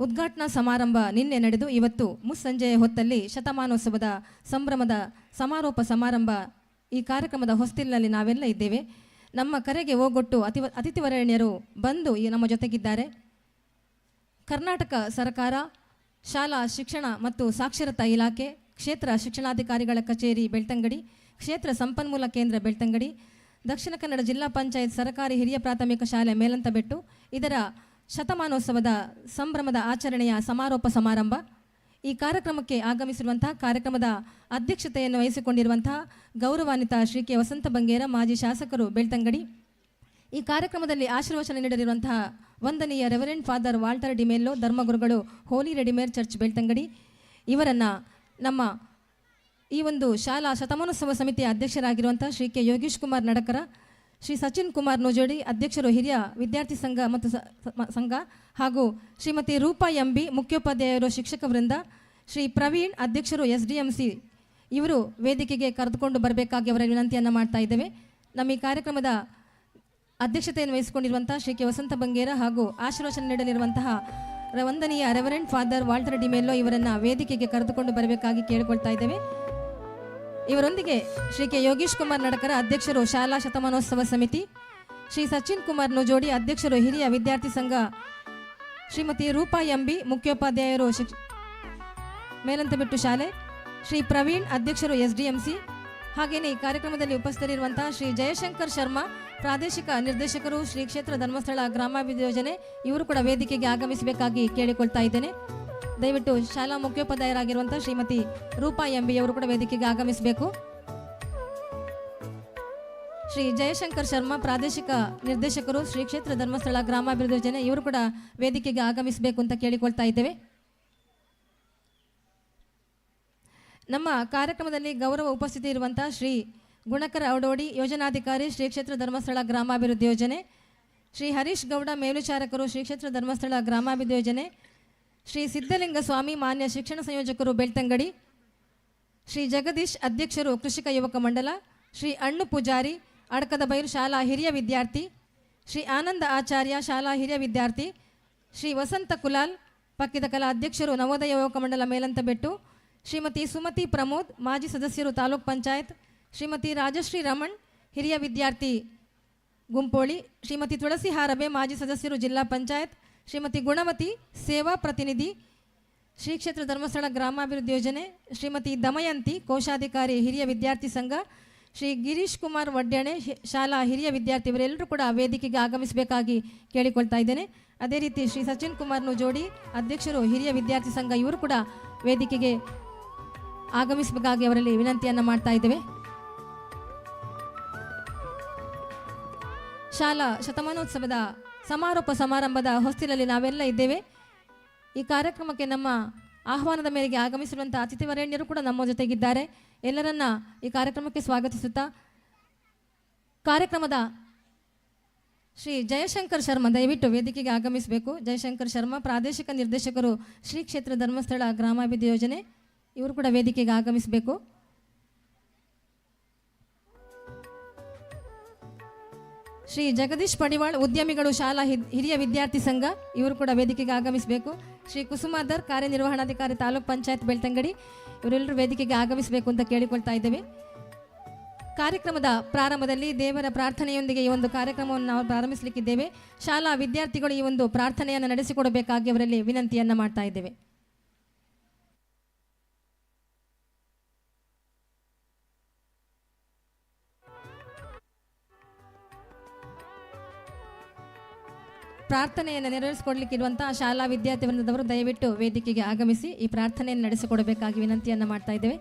ಉದ್ಘಾಟನಾ ಸಮಾರಂಭ ನಿನ್ನೆ ನಡೆದು ಇವತ್ತು ಮುಸ್ಸಂಜೆಯ ಹೊತ್ತಲ್ಲಿ ಶತಮಾನೋತ್ಸವದ ಸಂಭ್ರಮದ ಸಮಾರೋಪ ಸಮಾರಂಭ ಈ ಕಾರ್ಯಕ್ರಮದ ಹೊಸ್ತಿಲಿನಲ್ಲಿ ನಾವೆಲ್ಲ ಇದ್ದೇವೆ. ನಮ್ಮ ಕರೆಗೆ ಓಗೊಟ್ಟು ಅತಿಥಿವರೇಣ್ಯರು ಬಂದು ಈ ನಮ್ಮ ಜೊತೆಗಿದ್ದಾರೆ. ಕರ್ನಾಟಕ ಸರ್ಕಾರ, ಶಾಲಾ ಶಿಕ್ಷಣ ಮತ್ತು ಸಾಕ್ಷರತಾ ಇಲಾಖೆ, ಕ್ಷೇತ್ರ ಶಿಕ್ಷಣಾಧಿಕಾರಿಗಳ ಕಚೇರಿ ಬೆಳ್ತಂಗಡಿ, ಕ್ಷೇತ್ರ ಸಂಪನ್ಮೂಲ ಕೇಂದ್ರ ಬೆಳ್ತಂಗಡಿ, ದಕ್ಷಿಣ ಕನ್ನಡ ಜಿಲ್ಲಾ ಪಂಚಾಯತ್ ಸರ್ಕಾರಿ ಹಿರಿಯ ಪ್ರಾಥಮಿಕ ಶಾಲೆ ಮೇಲಂತಬೆಟ್ಟು ಇದರ ಶತಮಾನೋತ್ಸವದ ಸಂಭ್ರಮದ ಆಚರಣೆಯ ಸಮಾರೋಪ ಸಮಾರಂಭ. ಈ ಕಾರ್ಯಕ್ರಮಕ್ಕೆ ಆಗಮಿಸಿರುವಂತಹ, ಕಾರ್ಯಕ್ರಮದ ಅಧ್ಯಕ್ಷತೆಯನ್ನು ವಹಿಸಿಕೊಂಡಿರುವಂತಹ ಗೌರವಾನ್ವಿತ ಶ್ರೀ ಕೆ ವಸಂತ ಬಂಗೇರ, ಮಾಜಿ ಶಾಸಕರು ಬೆಳ್ತಂಗಡಿ. ಈ ಕಾರ್ಯಕ್ರಮದಲ್ಲಿ ಆಶೀರ್ವಚನ ನೀಡಲಿರುವಂತಹ ವಂದನೀಯ ರೆವರೆಂಡ್ ಫಾದರ್ ವಾಲ್ಟರ್ ಡಿಮೆಲ್ಲೋ, ಧರ್ಮಗುರುಗಳು, ಹೋಲಿ ರೆಡಿಮೇರ್ ಚರ್ಚ್ ಬೆಳ್ತಂಗಡಿ. ಇವರನ್ನು ನಮ್ಮ ಈ ಒಂದು ಶಾಲಾ ಶತಮಾನೋತ್ಸವ ಸಮಿತಿಯ ಅಧ್ಯಕ್ಷರಾಗಿರುವಂಥ ಶ್ರೀ ಕೆ ಯೋಗೇಶ್ ಕುಮಾರ್ ನಡಕರ, ಶ್ರೀ ಸಚಿನ್ ಕುಮಾರ್ ನೋಜೋಡಿ, ಅಧ್ಯಕ್ಷರು ಹಿರಿಯ ವಿದ್ಯಾರ್ಥಿ ಸಂಘ ಮತ್ತು ಸಂಘ, ಹಾಗೂ ಶ್ರೀಮತಿ ರೂಪಾ ಎಂ ಬಿ, ಮುಖ್ಯೋಪಾಧ್ಯಾಯರು ಶಿಕ್ಷಕ ವೃಂದ, ಶ್ರೀ ಪ್ರವೀಣ್, ಅಧ್ಯಕ್ಷರು ಎಸ್ ಡಿ ಎಂ ಸಿ, ಇವರು ವೇದಿಕೆಗೆ ಕರೆದುಕೊಂಡು ಬರಬೇಕಾಗಿ ಅವರ ವಿನಂತಿಯನ್ನು ಮಾಡ್ತಾ ಇದ್ದೇವೆ. ನಮ್ಮ ಈ ಕಾರ್ಯಕ್ರಮದ ಅಧ್ಯಕ್ಷತೆಯನ್ನು ವಹಿಸಿಕೊಂಡಿರುವಂಥ ಶ್ರೀ ಕೆ ವಸಂತ ಬಂಗೇರ ಹಾಗೂ ಆಶೀರ್ವಚನ ನೀಡಲಿರುವಂತಹ ವಂದನೀಯ ರೆವರೆಂಡ್ ಫಾದರ್ ವಾಲ್ಟರ್ ಡಿಮೆಲ್ಲೋ ಇವರನ್ನು ವೇದಿಕೆಗೆ ಕರೆದುಕೊಂಡು ಬರಬೇಕಾಗಿ ಕೇಳಿಕೊಳ್ತಾ ಇದ್ದೇವೆ. ಇವರೊಂದಿಗೆ ಶ್ರೀ ಕೆ ಯೋಗೀಶ್ ಕುಮಾರ್ ನಡಕರ, ಅಧ್ಯಕ್ಷರು ಶಾಲಾ ಶತಮಾನೋತ್ಸವ ಸಮಿತಿ, ಶ್ರೀ ಸಚಿನ್ ಕುಮಾರ್ ನುಜೋಡಿ, ಅಧ್ಯಕ್ಷರು ಹಿರಿಯ ವಿದ್ಯಾರ್ಥಿ ಸಂಘ, ಶ್ರೀಮತಿ ರೂಪಾ ಎಂ ಬಿ, ಮುಖ್ಯೋಪಾಧ್ಯಾಯರು ಮೇಲಂತಬೆಟ್ಟು ಶಾಲೆ, ಶ್ರೀ ಪ್ರವೀಣ್, ಅಧ್ಯಕ್ಷರು ಎಸ್ ಡಿ ಎಂ ಸಿ. ಹಾಗೆಯೇ ಈ ಕಾರ್ಯಕ್ರಮದಲ್ಲಿ ಉಪಸ್ಥಿತರಿರುವಂತಹ ಶ್ರೀ ಜಯಶಂಕರ್ ಶರ್ಮಾ, ಪ್ರಾದೇಶಿಕ ನಿರ್ದೇಶಕರು ಶ್ರೀ ಕ್ಷೇತ್ರ ಧರ್ಮಸ್ಥಳ ಗ್ರಾಮಾಭಿವೃದ್ಧಿ ಯೋಜನೆ, ಇವರು ಕೂಡ ವೇದಿಕೆಗೆ ಆಗಮಿಸಬೇಕಾಗಿ ಕೇಳಿಕೊಳ್ತಾ ಇದ್ದೇನೆ. ದಯವಿಟ್ಟು ಶಾಲಾ ಮುಖ್ಯೋಪಾಧ್ಯಾಯರಾಗಿರುವಂತಹ ಶ್ರೀಮತಿ ರೂಪಾ ಎಂ ಬಿ ಅವರು ಕೂಡ ವೇದಿಕೆಗೆ ಆಗಮಿಸಬೇಕು. ಶ್ರೀ ಜಯಶಂಕರ್ ಶರ್ಮಾ, ಪ್ರಾದೇಶಿಕ ನಿರ್ದೇಶಕರು ಶ್ರೀ ಕ್ಷೇತ್ರ ಧರ್ಮಸ್ಥಳ ಗ್ರಾಮಾಭಿವೃದ್ಧಿ ಯೋಜನೆ, ಇವರು ಕೂಡ ವೇದಿಕೆಗೆ ಆಗಮಿಸಬೇಕು ಅಂತ ಕೇಳಿಕೊಳ್ತಾ ಇದ್ದೇವೆ. ನಮ್ಮ ಕಾರ್ಯಕ್ರಮದಲ್ಲಿ ಗೌರವ ಉಪಸ್ಥಿತಿ ಇರುವಂಥ ಶ್ರೀ ಗುಣಕರ ಔಡೋಡಿ, ಯೋಜನಾಧಿಕಾರಿ, ಶ್ರೀ ಕ್ಷೇತ್ರ ಧರ್ಮಸ್ಥಳ ಗ್ರಾಮಾಭಿವೃದ್ಧಿ ಯೋಜನೆ, ಶ್ರೀ ಹರೀಶ್ ಗೌಡ, ಮೇಲ್ವಿಚಾರಕರು, ಶ್ರೀ ಕ್ಷೇತ್ರ ಧರ್ಮಸ್ಥಳ ಗ್ರಾಮಾಭಿವೃದ್ಧಿ ಯೋಜನೆ, ಶ್ರೀ ಸಿದ್ಧಲಿಂಗ ಸ್ವಾಮಿ, ಮಾನ್ಯ ಶಿಕ್ಷಣ ಸಂಯೋಜಕರು, ಬೆಳ್ತಂಗಡಿ, ಶ್ರೀ ಜಗದೀಶ್, ಅಧ್ಯಕ್ಷರು, ಕೃಷಿಕ ಯುವಕ ಮಂಡಲ, ಶ್ರೀ ಅಣ್ಣು ಪೂಜಾರಿ, ಅಡಕದಬೈಲು ಶಾಲಾ ಹಿರಿಯ ವಿದ್ಯಾರ್ಥಿ, ಶ್ರೀ ಆನಂದ ಆಚಾರ್ಯ, ಶಾಲಾ ಹಿರಿಯ ವಿದ್ಯಾರ್ಥಿ, ಶ್ರೀ ವಸಂತ ಕುಲಾಲ್, ಪಕ್ಕಿದ ಕಲಾ ಅಧ್ಯಕ್ಷರು, ನವೋದಯ ಯುವಕ ಮಂಡಲ ಮೇಲಂತಬೆಟ್ಟು, ಶ್ರೀಮತಿ ಸುಮತಿ ಪ್ರಮೋದ್, ಮಾಜಿ ಸದಸ್ಯರು, ತಾಲೂಕ್ ಪಂಚಾಯತ್, ಶ್ರೀಮತಿ ರಾಜಶ್ರೀ ರಮಣ್, ಹಿರಿಯ ವಿದ್ಯಾರ್ಥಿ, ಗುಂಪೋಳಿ, ಶ್ರೀಮತಿ ತುಳಸಿ ಹಾರಬೆ, ಮಾಜಿ ಸದಸ್ಯರು, ಜಿಲ್ಲಾ ಪಂಚಾಯತ್, ಶ್ರೀಮತಿ ಗುಣವತಿ, ಸೇವಾ ಪ್ರತಿನಿಧಿ, ಶ್ರೀ ಕ್ಷೇತ್ರ ಧರ್ಮಸ್ಥಳ ಗ್ರಾಮಾಭಿವೃದ್ಧಿ ಯೋಜನೆ, ಶ್ರೀಮತಿ ದಮಯಂತಿ, ಕೋಶಾಧಿಕಾರಿ, ಹಿರಿಯ ವಿದ್ಯಾರ್ಥಿ ಸಂಘ, ಶ್ರೀ ಗಿರೀಶ್ ಕುಮಾರ್ ವಡ್ಯಾಣೆ, ಶಾಲಾ ಹಿರಿಯ ವಿದ್ಯಾರ್ಥಿ, ಇವರೆಲ್ಲರೂ ಕೂಡ ವೇದಿಕೆಗೆ ಆಗಮಿಸಬೇಕಾಗಿ ಕೇಳಿಕೊಳ್ತಾ ಇದ್ದೇನೆ. ಅದೇ ರೀತಿ ಶ್ರೀ ಸಚಿನ್ ಕುಮಾರ್ ಜೋಡಿ, ಅಧ್ಯಕ್ಷರು, ಹಿರಿಯ ವಿದ್ಯಾರ್ಥಿ ಸಂಘ, ಇವರು ಕೂಡ ವೇದಿಕೆಗೆ ಆಗಮಿಸಬೇಕಾಗಿ ಅವರಲ್ಲಿ ವಿನಂತಿಯನ್ನು ಮಾಡ್ತಾ ಇದ್ದೇವೆ. ಶಾಲಾ ಶತಮಾನೋತ್ಸವದ ಸಮಾರೋಪ ಸಮಾರಂಭದ ಹೊಸ್ತಿಲಲ್ಲಿ ನಾವೆಲ್ಲ ಇದ್ದೇವೆ. ಈ ಕಾರ್ಯಕ್ರಮಕ್ಕೆ ನಮ್ಮ ಆಹ್ವಾನದ ಮೇರೆಗೆ ಆಗಮಿಸಿರುವಂಥ ಅತಿಥಿ ವರೇಣ್ಯರು ಕೂಡ ನಮ್ಮ ಜೊತೆಗಿದ್ದಾರೆ. ಎಲ್ಲರನ್ನ ಈ ಕಾರ್ಯಕ್ರಮಕ್ಕೆ ಸ್ವಾಗತಿಸುತ್ತಾ ಕಾರ್ಯಕ್ರಮದ ಶ್ರೀ ಜಯಶಂಕರ್ ಶರ್ಮಾ ದಯವಿಟ್ಟು ವೇದಿಕೆಗೆ ಆಗಮಿಸಬೇಕು. ಜಯಶಂಕರ್ ಶರ್ಮಾ, ಪ್ರಾದೇಶಿಕ ನಿರ್ದೇಶಕರು, ಶ್ರೀ ಕ್ಷೇತ್ರ ಧರ್ಮಸ್ಥಳ ಗ್ರಾಮಾಭಿವೃದ್ಧಿ ಯೋಜನೆ, ಇವರು ಕೂಡ ವೇದಿಕೆಗೆ ಆಗಮಿಸಬೇಕು. ಶ್ರೀ ಜಗದೀಶ್ ಪಡಿವಾಳ್, ಉದ್ಯಮಿಗಳು, ಶಾಲಾ ಹಿರಿಯ ವಿದ್ಯಾರ್ಥಿ ಸಂಘ, ಇವರು ಕೂಡ ವೇದಿಕೆಗೆ ಆಗಮಿಸಬೇಕು. ಶ್ರೀ ಕುಸುಮಾಧರ್, ಕಾರ್ಯನಿರ್ವಹಣಾಧಿಕಾರಿ, ತಾಲೂಕ್ ಪಂಚಾಯತ್ ಬೆಳ್ತಂಗಡಿ, ಇವರೆಲ್ಲರೂ ವೇದಿಕೆಗೆ ಆಗಮಿಸಬೇಕು ಅಂತ ಕೇಳಿಕೊಳ್ತಾ ಇದ್ದೇವೆ. ಕಾರ್ಯಕ್ರಮದ ಪ್ರಾರಂಭದಲ್ಲಿ ದೇವರ ಪ್ರಾರ್ಥನೆಯೊಂದಿಗೆ ಈ ಒಂದು ಕಾರ್ಯಕ್ರಮವನ್ನು ನಾವು ಪ್ರಾರಂಭಿಸಲಿಕ್ಕಿದ್ದೇವೆ. ಶಾಲಾ ವಿದ್ಯಾರ್ಥಿಗಳು ಈ ಒಂದು ಪ್ರಾರ್ಥನೆಯನ್ನು ನಡೆಸಿಕೊಡಬೇಕಾಗಿ ಅವರಲ್ಲಿ ವಿನಂತಿಯನ್ನು ಮಾಡ್ತಾ ಇದ್ದೇವೆ. ಪ್ರಾರ್ಥನೆಯನ್ನು ನೆರವೇರಿಸಿಕೊಡ್ಲಿಕ್ಕಿರುವಂತಹ ಶಾಲಾ ವಿದ್ಯಾರ್ಥಿ ವೃಂದದವರು ದಯವಿಟ್ಟು ವೇದಿಕೆಗೆ ಆಗಮಿಸಿ ಈ ಪ್ರಾರ್ಥನೆಯನ್ನು ನಡೆಸಿಕೊಡಬೇಕಾಗಿ ವಿನಂತಿಯನ್ನು ಮಾಡ್ತಾ ಇದ್ದೇವೆ.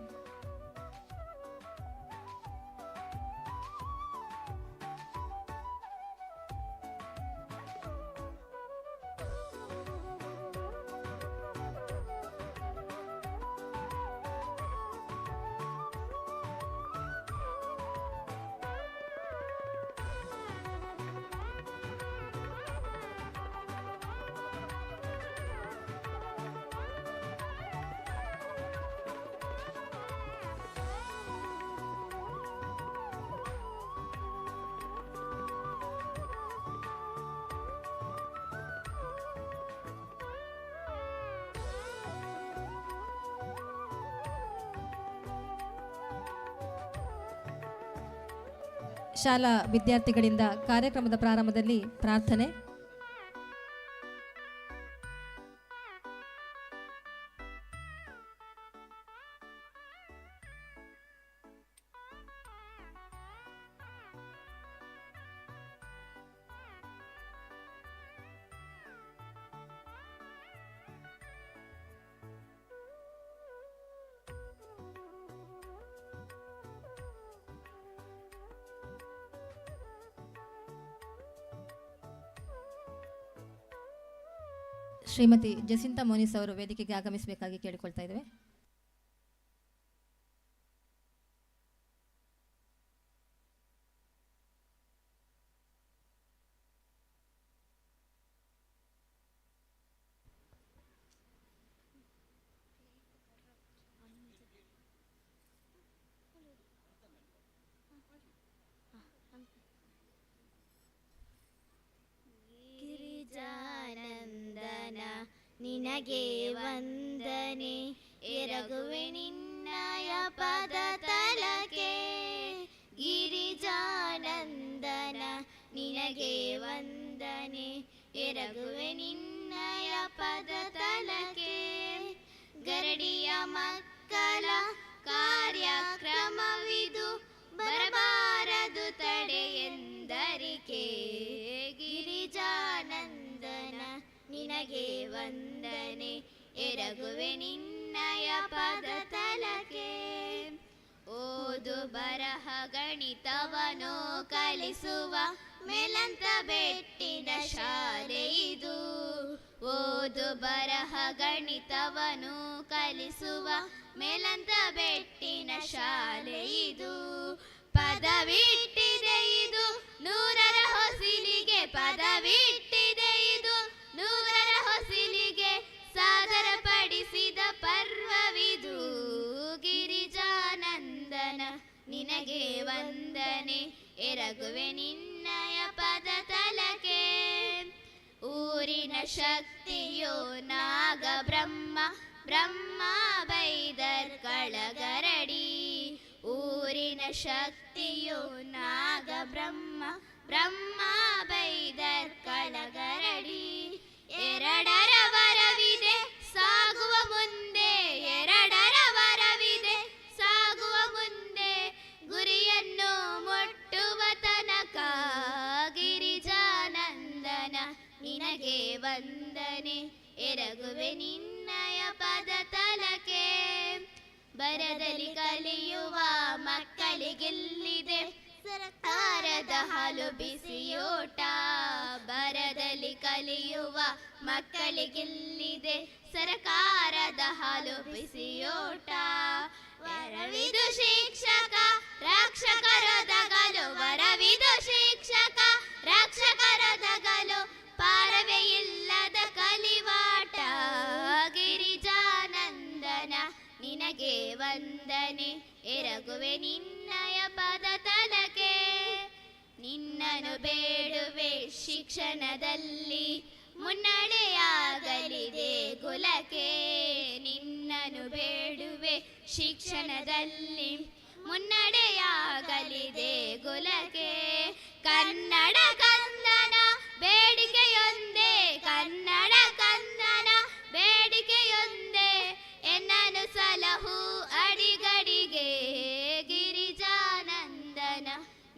ಶಾಲಾ ವಿದ್ಯಾರ್ಥಿಗಳಿಂದ ಕಾರ್ಯಕ್ರಮದ ಪ್ರಾರಂಭದಲ್ಲಿ ಪ್ರಾರ್ಥನೆ. ಶ್ರೀಮತಿ ಜಸಿಂತಾ ಮೋನಿಸ್ ಅವರು ವೇದಿಕೆಗೆ ಆಗಮಿಸಬೇಕಾಗಿ ಕೇಳಿಕೊಳ್ತಾ ಇದ್ದೇವೆ. ನಿನಗೆ ವಂದನೆ ಎರಗುವೆ ನಿನ್ನಯ ಪದ ತಲಕೆ, ಗಿರಿಜಾನಂದನ ನಿನಗೆ ವಂದನೆ ಎರಗುವೆ ನಿನ್ನಯ ಪದ ತಲಕೆ. ಗರಡಿಯ ಮಕ್ಕಳ ಕಾರ್ಯಕ್ರಮವಿದು ಬರಬಾರದು ತಡೆಯೆಂದರಿಕೆ, ಗಿರಿಜಾನಂದನ ನಿನಗೆ ವಂದನೆ ಎರಗುವೆ ನಿನ್ನಯ ಪದ ತಲಕೆ. ಓದು ಬರಹ ಗಣಿತವನು ಕಲಿಸುವ ಮೇಲಂತ ಬೆಟ್ಟಿನ ಶಾಲೆ ಇದು, ಓದು ಓದು ಬರಹ ಗಣಿತವನು ಕಲಿಸುವ ಮೇಲಂತ ಬೆಟ್ಟಿನ ಶಾಲೆ ಇದು. ಪದವಿಟ್ಟಿದೆ ಇದು ನೂರರ ಹೊಸಿಲಿಗೆ, ಪದವಿಟ್ಟಿದೆ ಇದು ನೂರರ ಹೊಸಿಲಿಗೆ, ಸಾದರಪಡಿಸಿದ ಪರ್ವವಿದು. ಗಿರಿಜಾನಂದನ ನಿನಗೆ ವಂದನೆ, ಎರಗುವೆ ನಿನ್ನಯ ಪದ ತಲಕೆ. ಊರಿನ ಶಕ್ತಿಯು ನಾಗ ಬ್ರಹ್ಮ, ಬ್ರಹ್ಮ ಬೈದರ್ ಕಳಗರಡಿ. ಊರಿನ ಶಕ್ತಿಯು ನಾಗ ಬ್ರಹ್ಮ, ಬ್ರಹ್ಮ ಬೈದರ್ ಕಳಗರಡಿ. ಎರಡರ ವರವಿದೆ ಸಾಗುವ ಮುಂದೆ, ಎರಡರ ವರವಿದೆ ಸಾಗುವ ಮುಂದೆ, ಗುರಿಯನ್ನು ಮುಟ್ಟುವ ತನಕ. ಗಿರಿಜಾನಂದನ ನಿನಗೆ ವಂದನೆ, ಎರಗುವೆ ನಿನ್ನಯ ಪದ ತಲಕೆ. ಬರದಲ್ಲಿ ಕಲಿಯುವ ಮಕ್ಕಳಿಗೆಲ್ಲಿದೆ ಸರ್ಕಾರದ ಹಾಲು ಬಿಸಿಯೂಟ, ಬರದಲ್ಲಿ ಕಲಿಯುವ ಮಕ್ಕಳಿಗೆಲ್ಲಿದೆ ಸರ್ಕಾರದ ಹಾಲು ಬಿಸಿಯೂಟ. ವರವಿದು ಶಿಕ್ಷಕ ರಕ್ಷಕರೊದಗಲು, ವರವಿದು ಶಿಕ್ಷಕ ರಕ್ಷಕರೊದಗಲು, ಪಾರವೇ ಇಲ್ಲದ ಕಲಿವಾಟ. ಗಿರಿಜಾನಂದನ ನಿನಗೆ ವಂದನೆ, ಎರಗುವೆ ನಿನ್ನಯ ಪದ ತಲಕೆ. ನಿನ್ನನು ಬೇಡುವೆ ಶಿಕ್ಷಣದಲ್ಲಿ ಮುನ್ನಡೆಯಾಗಲಿದೆ ಗುಲಕೆ, ನಿನ್ನನು ಬೇಡುವೆ ಶಿಕ್ಷಣದಲ್ಲಿ ಮುನ್ನಡೆಯಾಗಲಿದೆ ಗುಲಕೆ. ಕನ್ನಡ ಕಂದನ ಬೇಡಿಕೆಯೊಂದೇ, ಕನ್ನಡ ಕಂದನ ಬೇಡಿಕೆಯೊಂದೇ, ಎನ್ನನು ಸಲಹು ಅಡಿಗಡಿಗೆ. ಗಿರಿಜಾನಂದನ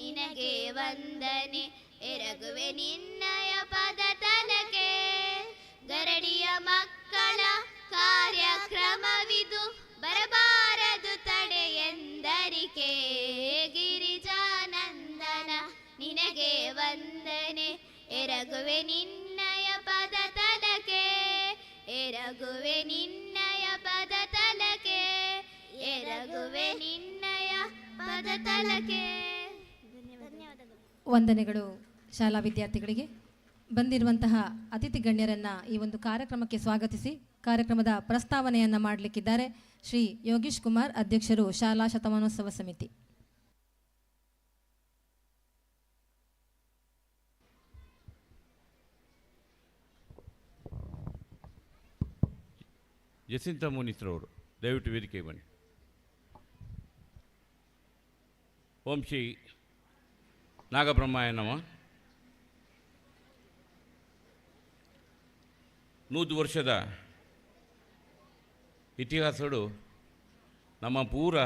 ನಿನಗೆ ವಂದನೆ, ಎರಗುವೆ ನಿನ್ನಯ ಪದ ತಲಕೆ. ಗರಡಿಯ ಮಕ್ಕಳ ಕಾರ್ಯಕ್ರಮವಿದು, ಬರಬಾರದು ತಡೆಯೆಂದರಿಕೆ. ಗಿರಿಜಾನಂದನ ನಿನಗೆ ವಂದನೆ, ಎರಗುವೆ ನಿನ್ನಯ ಪದ ತಲಕೆ, ಎರಗುವೆ ನಿನ್ನಯ ಪದ ತಲಕೆ, ಎರಗುವೆ ನಿನ್ನಯ ಪದ ತಲಕೆ. ವಂದನೆಗಳು ಶಾಲಾ ವಿದ್ಯಾರ್ಥಿಗಳಿಗೆ. ಬಂದಿರುವಂತಹ ಅತಿಥಿ ಗಣ್ಯರನ್ನು ಈ ಒಂದು ಕಾರ್ಯಕ್ರಮಕ್ಕೆ ಸ್ವಾಗತಿಸಿ ಕಾರ್ಯಕ್ರಮದ ಪ್ರಸ್ತಾವನೆಯನ್ನು ಮಾಡಲಿಕ್ಕಿದ್ದಾರೆ ಶ್ರೀ ಯೋಗೀಶ್ ಕುಮಾರ್, ಅಧ್ಯಕ್ಷರು, ಶಾಲಾ ಶತಮಾನೋತ್ಸವ ಸಮಿತಿ. ಜಸಿಂತ ಮುನಿಸ್ರವರು ದಯವಿಟ್ಟು ವೇದಿಕೆಗೆ ಬನ್ನಿ. ಓಂ ಶ್ರೀ ನಾಗಬ್ರಹ್ಮಾಯ ನಮಃ. 100 ವರ್ಷದ ಇತಿಹಾಸಡು ನಮ್ಮ ಪೂರ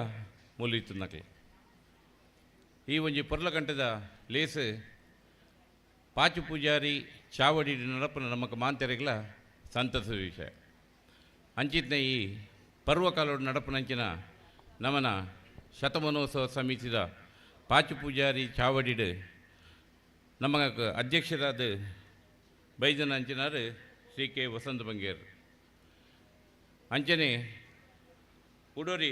ಮೂಲಿತ್ತು ನಕಲಿ. ಈ ಒಂಜಿ ಪೊರ್ಲಗಂಟದ ಲೇಸ್ ಪಾಚು ಪೂಜಾರಿ ಚಾವಡಿ ನಡಪನ ನಮಕ್ ಮಾಂತೆರೆಗ್ಲ ಸಂತಸದ ವಿಷಯ. ಅಂಚಿತ್ನ ಈ ಪರ್ವಕಾಲೋಡು ನಡಪನಂಚಿನ ನಮನ ಶತಮಾನೋತ್ಸವ ಸಮಿತಿದ ಪಾಚು ಪೂಜಾರಿ ಚಾವಡಿಡು ನಮ್ಮ ಅಧ್ಯಕ್ಷರಾದ ಬೈದನ ಅಂಚಿನಾರು ಶ್ರೀ ಕೆ ವಸಂತ ಬಂಗೇರ್. ಅಂಚನೆ ಉಡೋರಿ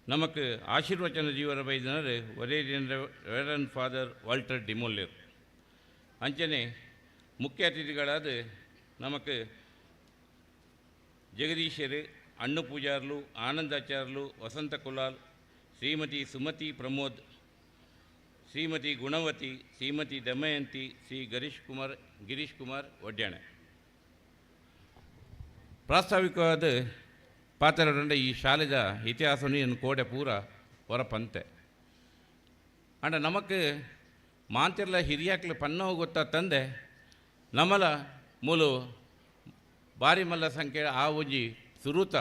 ನಮಕ್ ಆಶೀರ್ವಚನ ಜೀವನ ಬೈದನರು ವರೇರಿಯನ್ ರೆವರೆಂಡ್ ಫಾದರ್ ವಾಲ್ಟರ್ ಡಿಮೋಲ್ಯರ್. ಅಂಚನೆ ಮುಖ್ಯ ಅತಿಥಿಗಳಾದ ನಮಕ್ ಜಗದೀಶರು, ಅಣ್ಣು ಪೂಜಾರ್ಲು, ಆನಂದಾಚಾರ್ಲು, ವಸಂತ ಕುಲಾಲ್, ಶ್ರೀಮತಿ ಸುಮತಿ ಪ್ರಮೋದ್, ಶ್ರೀಮತಿ ಗುಣವತಿ, ಶ್ರೀಮತಿ ದಮಯಂತಿ, ಶ್ರೀ ಗಿರೀಶ್ ಕುಮಾರ್ ಒಡ್ಯಾಣೆ. ಪ್ರಾಸ್ತಾವಿಕವಾದ ಪಾತ್ರರಂಡ ಈ ಶಾಲೆದ ಇತಿಹಾಸವನ್ನು ಎನ್ನು ಕೋಡೆ ಪೂರ ಹೊರಪಂತೆ. ಅಂಡ ನಮಕ್ ಮಾಂತಿರ್ಲ ಹಿರಿಯಾಕ್ಲು ಪನ್ನವು ಗೊತ್ತಾ ತಂದೆ ನಮ್ಮಲ ಮೂಲು ಬಾರಿ ಮಲ್ಲ ಸಂಖ್ಯೆ ಆ ಒಂಜಿ ಸುರೂತ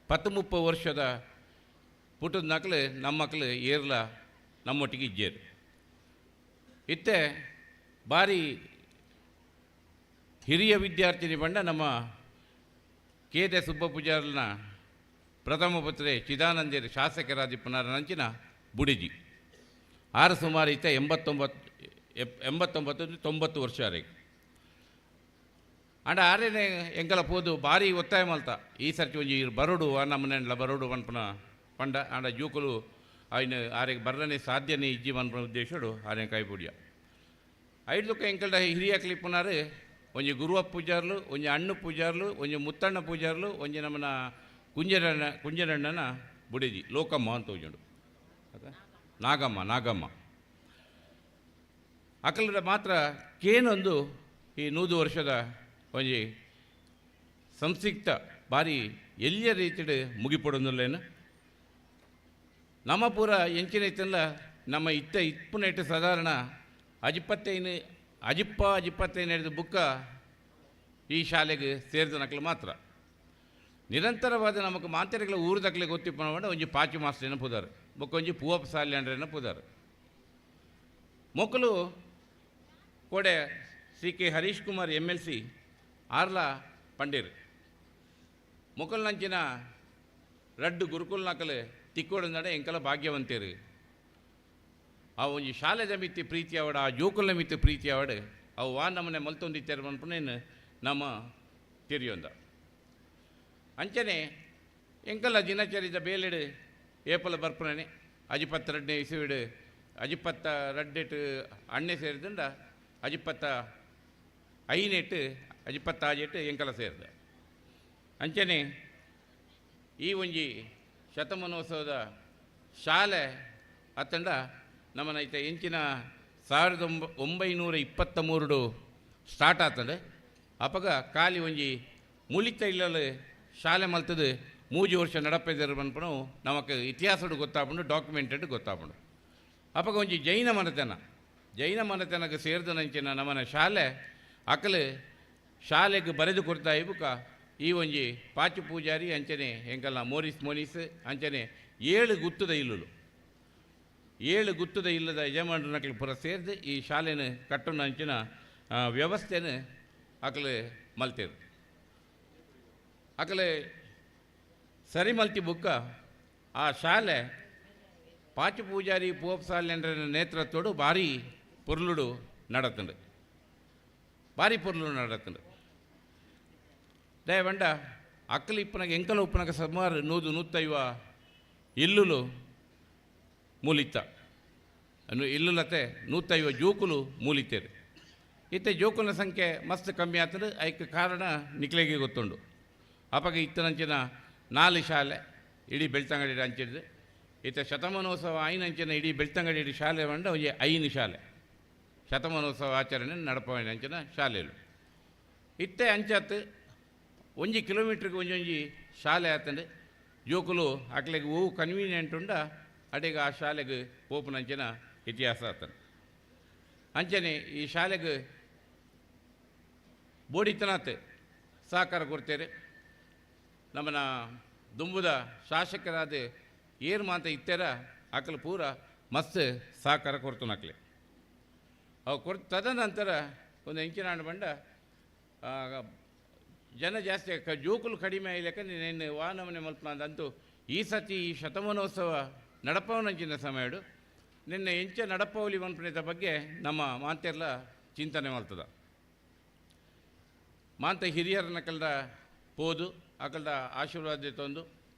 10-30 ವರ್ಷದ ಪುಟ್ಟದ ನಕಲು ನಮ್ಮ ಮಕ್ಕಳು ಏರ್ಲ ನಮ್ಮೊಟ್ಟಿಗೆ ಇಜ್ಜೇರು. ಇತ್ತೆ ಬಾರಿ ಹಿರಿಯ ವಿದ್ಯಾರ್ಥಿನಿ ಬಂಡ ನಮ್ಮ ಕೇದೆ ಸುಬ್ಬ ಪೂಜಾರ್ನ ಪ್ರಥಮ ಪುತ್ರೆ ಚಿದಾನಂದೇರು ಶಾಸಕರಾದಿಪ್ಪನಾರ ನಂಚಿನ ಬುಡಿಜಿ ಆರು ಸುಮಾರು ಇತ್ತ 89 90 ವರ್ಷ. ಆಂಡ ಆರೇನೆ ಎಂಕಲ ಪೋದು ಭಾರಿ ಒತ್ತಾಯ ಮಲ್ತ ಈ ಸರ್ತಿ ಒಂಜಿ ಬರೋಡು ನಮ್ಮನೆಂಡ್ಲ ಬರೋಡು ಪನ್ಪುನ ಪಂಡ. ಆಂಡ ಜೋಕುಲು ಆಯ್ನ ಆರೆಗ್ ಬರ್ರನೆ ಸಾಧ್ಯನೇ ಇಜ್ಜಿ ಪನ್ಪುನ ಉದ್ದೇಶಡು ಆರೆ ಕೈಪುಡಿಯ. ಐಡ್ದುಕ್ಕ ಎಂಕಲ್ಡ ಹಿರಿಯ ಕ್ಲಿಪ್ಪುನಾರು ಒಂಜಿ ಗುರುವ ಪೂಜಾರ್ಲು, ಒಂಜಿ ಅಣ್ಣು ಪೂಜಾರ್ಲು, ಒಂಜಿ ಮುತ್ತಣ್ಣ ಪೂಜಾರ್ಲು, ಒಂಜಿ ನಮ್ಮನ ಕುಂಜರಣ್ಣ ಕುಂಜರಣ್ಣನ ಬುಡಿಜಿ ಲೋಕಮ್ಮ ಅಂತ ಒಂಜುಂಡು ಅದ ನಾಗಮ್ಮ ನಾಗಮ್ಮ ಅಕಲ್ಡ ಮಾತ್ರ ಕೇನೊಂದು ಈ 100 ವರ್ಷದ ಒಂಜಿ ಸಂಸಿಕ್ತ ಭಾರಿ ಎಲ್ಲಿಯ ರೀತಿಡ್ ಮುಗಿಪೊಡೊಂದುಲ್ಲೇನು. ನಮ್ಮ ಪೂರ ಎಂಚಿನ ಇತ್ತಲ್ಲ ನಮ್ಮ ಇತ್ತ ಇಪ್ಪುನೆಟ್ ಸಾಧಾರಣ ಅಜಿಪ್ಪತ್ತೈನು ಅಜಿಪ್ಪ ಅಜಿಪ್ಪತ್ತೈನು ಹಿಡಿದು ಬುಕ್ಕ ಈ ಶಾಲೆಗೆ ಸೇರಿದ ನಕಲು ಮಾತ್ರ ನಿರಂತರವಾದ ನಮಕ್ ಮಾಂತರಿಗಳ ಊರು ಗೊತ್ತಿಪ್ಪನ ಒಂಜಿ ಪಾಚು ಮಾಸ್ಟರ್ನ ಪುದಾರು ಬೊಕ್ಕ ಒಂಜಿ ಪೂವಪ್ಪ ಸಾಲ್ಯಾಂಡ್ರನ್ನ ಪುದಾರು. ಮೊಕ್ಕಲು ಕೋಡೆ C K Harish Kumar M L C ಆರ್ಲ ಪಂಡೀರ್ ಮೊಕಲ್ನಂಚಿನ ರಡ್ಡು gurukul ನಕಲು ತಿಕ್ಕೋಡಂದಡೆ ಎಂಕಲ ಭಾಗ್ಯವಂತೇರು. ಆ ಒಂಜಿ ಶಾಲೆದ ಮಿತ್ತಿ ಪ್ರೀತಿ ಅವಡ, ಆ ಜೋಕುಲ್ನ ಮಿತ್ತಿ ಪ್ರೀತಿ ಅವಡ ಅವು ವಾ ನಮ್ಮನೆ ಮಲ್ತೊಂದಿತ್ತೇರು ಪನ್ಪುನೇನು ನಮ್ಮ ತೆರಿಯೊಂದ. ಅಂಚನೆ ಎಂಕಲ ದಿನಚರಿದ ಬೇಲೆಡು ಏಪಲ ಬರ್ಪುನೇ ಅಜಿಪತ್ತ ರಡ್ಡನೇ ಇಸುವಿಡು ಅಜಿಪತ್ತ ರಡ್ಡೆಟ್ ಅಣ್ಣೆ ಸೇರಿದಂಡ ಅಜಿಪತ್ತ ಐನೆಟ್ಟು ಅಜಿಪತ್ತಾಜೆಟ್ಟು ಎಂಕಲ ಸೇರಿದ. ಅಂಚನೆ ಈ ಒಂಜಿ ಶತಮಾನೋತ್ಸವದ ಶಾಲೆ ಅತ್ತಂಡ ನಮ್ಮನ ಐತ ಎಂಚಿನ 1923 ಸ್ಟಾರ್ಟ್ ಆತಂಡೆ. ಅಪಗ ಖಾಲಿ ಒಂಜಿ ಮುಳಿತ ಇಲ್ಲಲು ಶಾಲೆ ಮಲ್ತದು 3 ವರ್ಷ ನಡಪೆದರು ಪನ್ಪುನು ನಮಕ್ ಇತಿಹಾಸಡು ಗೊತ್ತಾಪುಂಡು, ಡಾಕ್ಯುಮೆಂಟೆಡ್ ಗೊತ್ತಾಪುಂಡು. ಅಪಗ ಒಂಜಿ ಜೈನ ಮನೆತನ ಜೈನ ಮನೆತನಕ್ಕೆ ಸೇರಿದನಂಚಿನ ನಮ್ಮನ ಶಾಲೆ ಅಕಲು ಶಾಲೆಗೆ ಬರೆದು ಕೊಡ್ತಾ ಇಬುಕ ಈ ಒಂಜಿ ಪಾಚು ಪೂಜಾರಿ ಅಂಚನೆ ಎಂಕಲ್ನ ಮೋರಿಸ್ ಮೋನಿಸ್ ಅಂಚನೆ 7 ಗುತ್ತದ ಇಲ್ಲುಲು 7 ಗುತ್ತದ ಇಲ್ಲದ ಯಜಮಾನರನಕಲು ಪೂರ ಸೇರಿದು ಈ ಶಾಲೆನ ಕಟ್ಟುನ ಅಂಚಿನ ವ್ಯವಸ್ಥೆನ ಅಕಲು ಮಲ್ತೇರು. ಅಕಲೆ ಸರಿ ಮಲ್ತಿ ಬುಕ್ಕ ಆ ಶಾಲೆ ಪಾಚು ಪೂಜಾರಿ ಪೂವಪ್ಪ ಸಾಲ್ಯಂಡ್ರನ ನೇತೃತ್ವಡು ಭಾರಿ ಪೊರ್ಲುಡು ನಡತಂಡು, ಭಾರಿ ಪೊರ್ಲುಡು ನಡತಂಡು. ದಯವಂಡ ಅಕ್ಕಲು ಇಪ್ಪನಗ ಎಂಕಲ ಉಪ್ಪನಗ ಸುಮಾರು 100-150 ಇಲ್ಲುಲು ಮೂಲಿತ್ತ ಅನ್ನು ಇಲ್ಲುಲತೆ 150 ಜೋಕುಲು ಮೂಲಿತ್ತೇರು. ಇತ್ತೆ ಜೋಕುಲ ಸಂಖ್ಯೆ ಮಸ್ತ್ ಕಮ್ಮಿ ಆಗ್ತದೆ. ಐಕ್ ಕಾರಣ ನಿಕ್ಲೆಗೆ ಗೊತ್ತುಂಡು. ಅಪಗ ಇತ್ತನಂಚಿನ 4 ಶಾಲೆ ಇಡೀ ಬೆಳ್ತಂಗಡಿ ಅಂಚಿಡ್ದು ಇತ್ತ ಶತಮಾನೋತ್ಸವ ಐನಂಚಿನ ಇಡೀ ಬೆಳ್ತಂಗಡಿ ಇಡೀ ಶಾಲೆ ಬಂಡ ಒಂಜಿ 5 ಶಾಲೆ ಶತಮಾನೋತ್ಸವ ಆಚರಣೆ ನಡಪವೈನ ಅಂಚಿನ ಶಾಲೆಲು ಇತ್ತೆ ಅಂಚಾತ್ ಒಂಜಿ ಕಿಲೋಮೀಟ್ರಿಗೆ ಒಂಜೊಂಜಿ ಶಾಲೆ ಆತಂಡು. ಜೋಕುಲು ಅಕ್ಲೆಗ್ ಓವು ಕನ್ವೀನಿಯೆಂಟ್ ಉಂಡ ಅಡೆಗೆ ಆ ಶಾಲೆಗೆ ಪೋಪುನಂಚಿನ ಇತಿಹಾಸ ಆತನ. ಅಂಚನೆ ಈ ಶಾಲೆಗೆ ಬೋಡಿತನಾತ್ ಸಹಕಾರ ಕೊಡ್ತೇವೆ. ನಮ್ಮನ ದುಂಬುದ ಶಾಸಕರಾದ ಏರು ಮಾತ ಇತ್ತೆರ ಅಕಲು ಪೂರ ಮಸ್ತ್ ಸಹಕಾರ ಕೊಡ್ತು ನಕ್ಲೆ. ಅವು ಕೊಡ್ ತದನಂತರ ಒಂದು ಎಂಚಿನಾಂಡ ಬಂಡ ಜನ ಜಾಸ್ತಿ ಜೋಕುಲು ಕಡಿಮೆ ಆಯ್ಲೆಕ್ಕ ನಿನ್ನ ವಾನಮನೆ ಮಲ್ಪನಾದಂತೂ ಈ ಸತಿ ಈ ಶತಮಾನೋತ್ಸವ ನಡಪವನಂಚಿನ ಸಮಯಡು ನಿನ್ನೆ ಎಂಚ ನಡಪವಲಿ ಮನ್ಪುನೇತ ಬಗ್ಗೆ ನಮ್ಮ ಮಾಂತೆಲ್ಲ ಚಿಂತನೆ ಮಲ್ತದ. ಮಾಂತ ಹಿರಿಯರನ್ನ ಕಲ್ದ ಪೋದು ಅಕಲ್ದ ಆಶೀರ್ವಾದ ತಂದು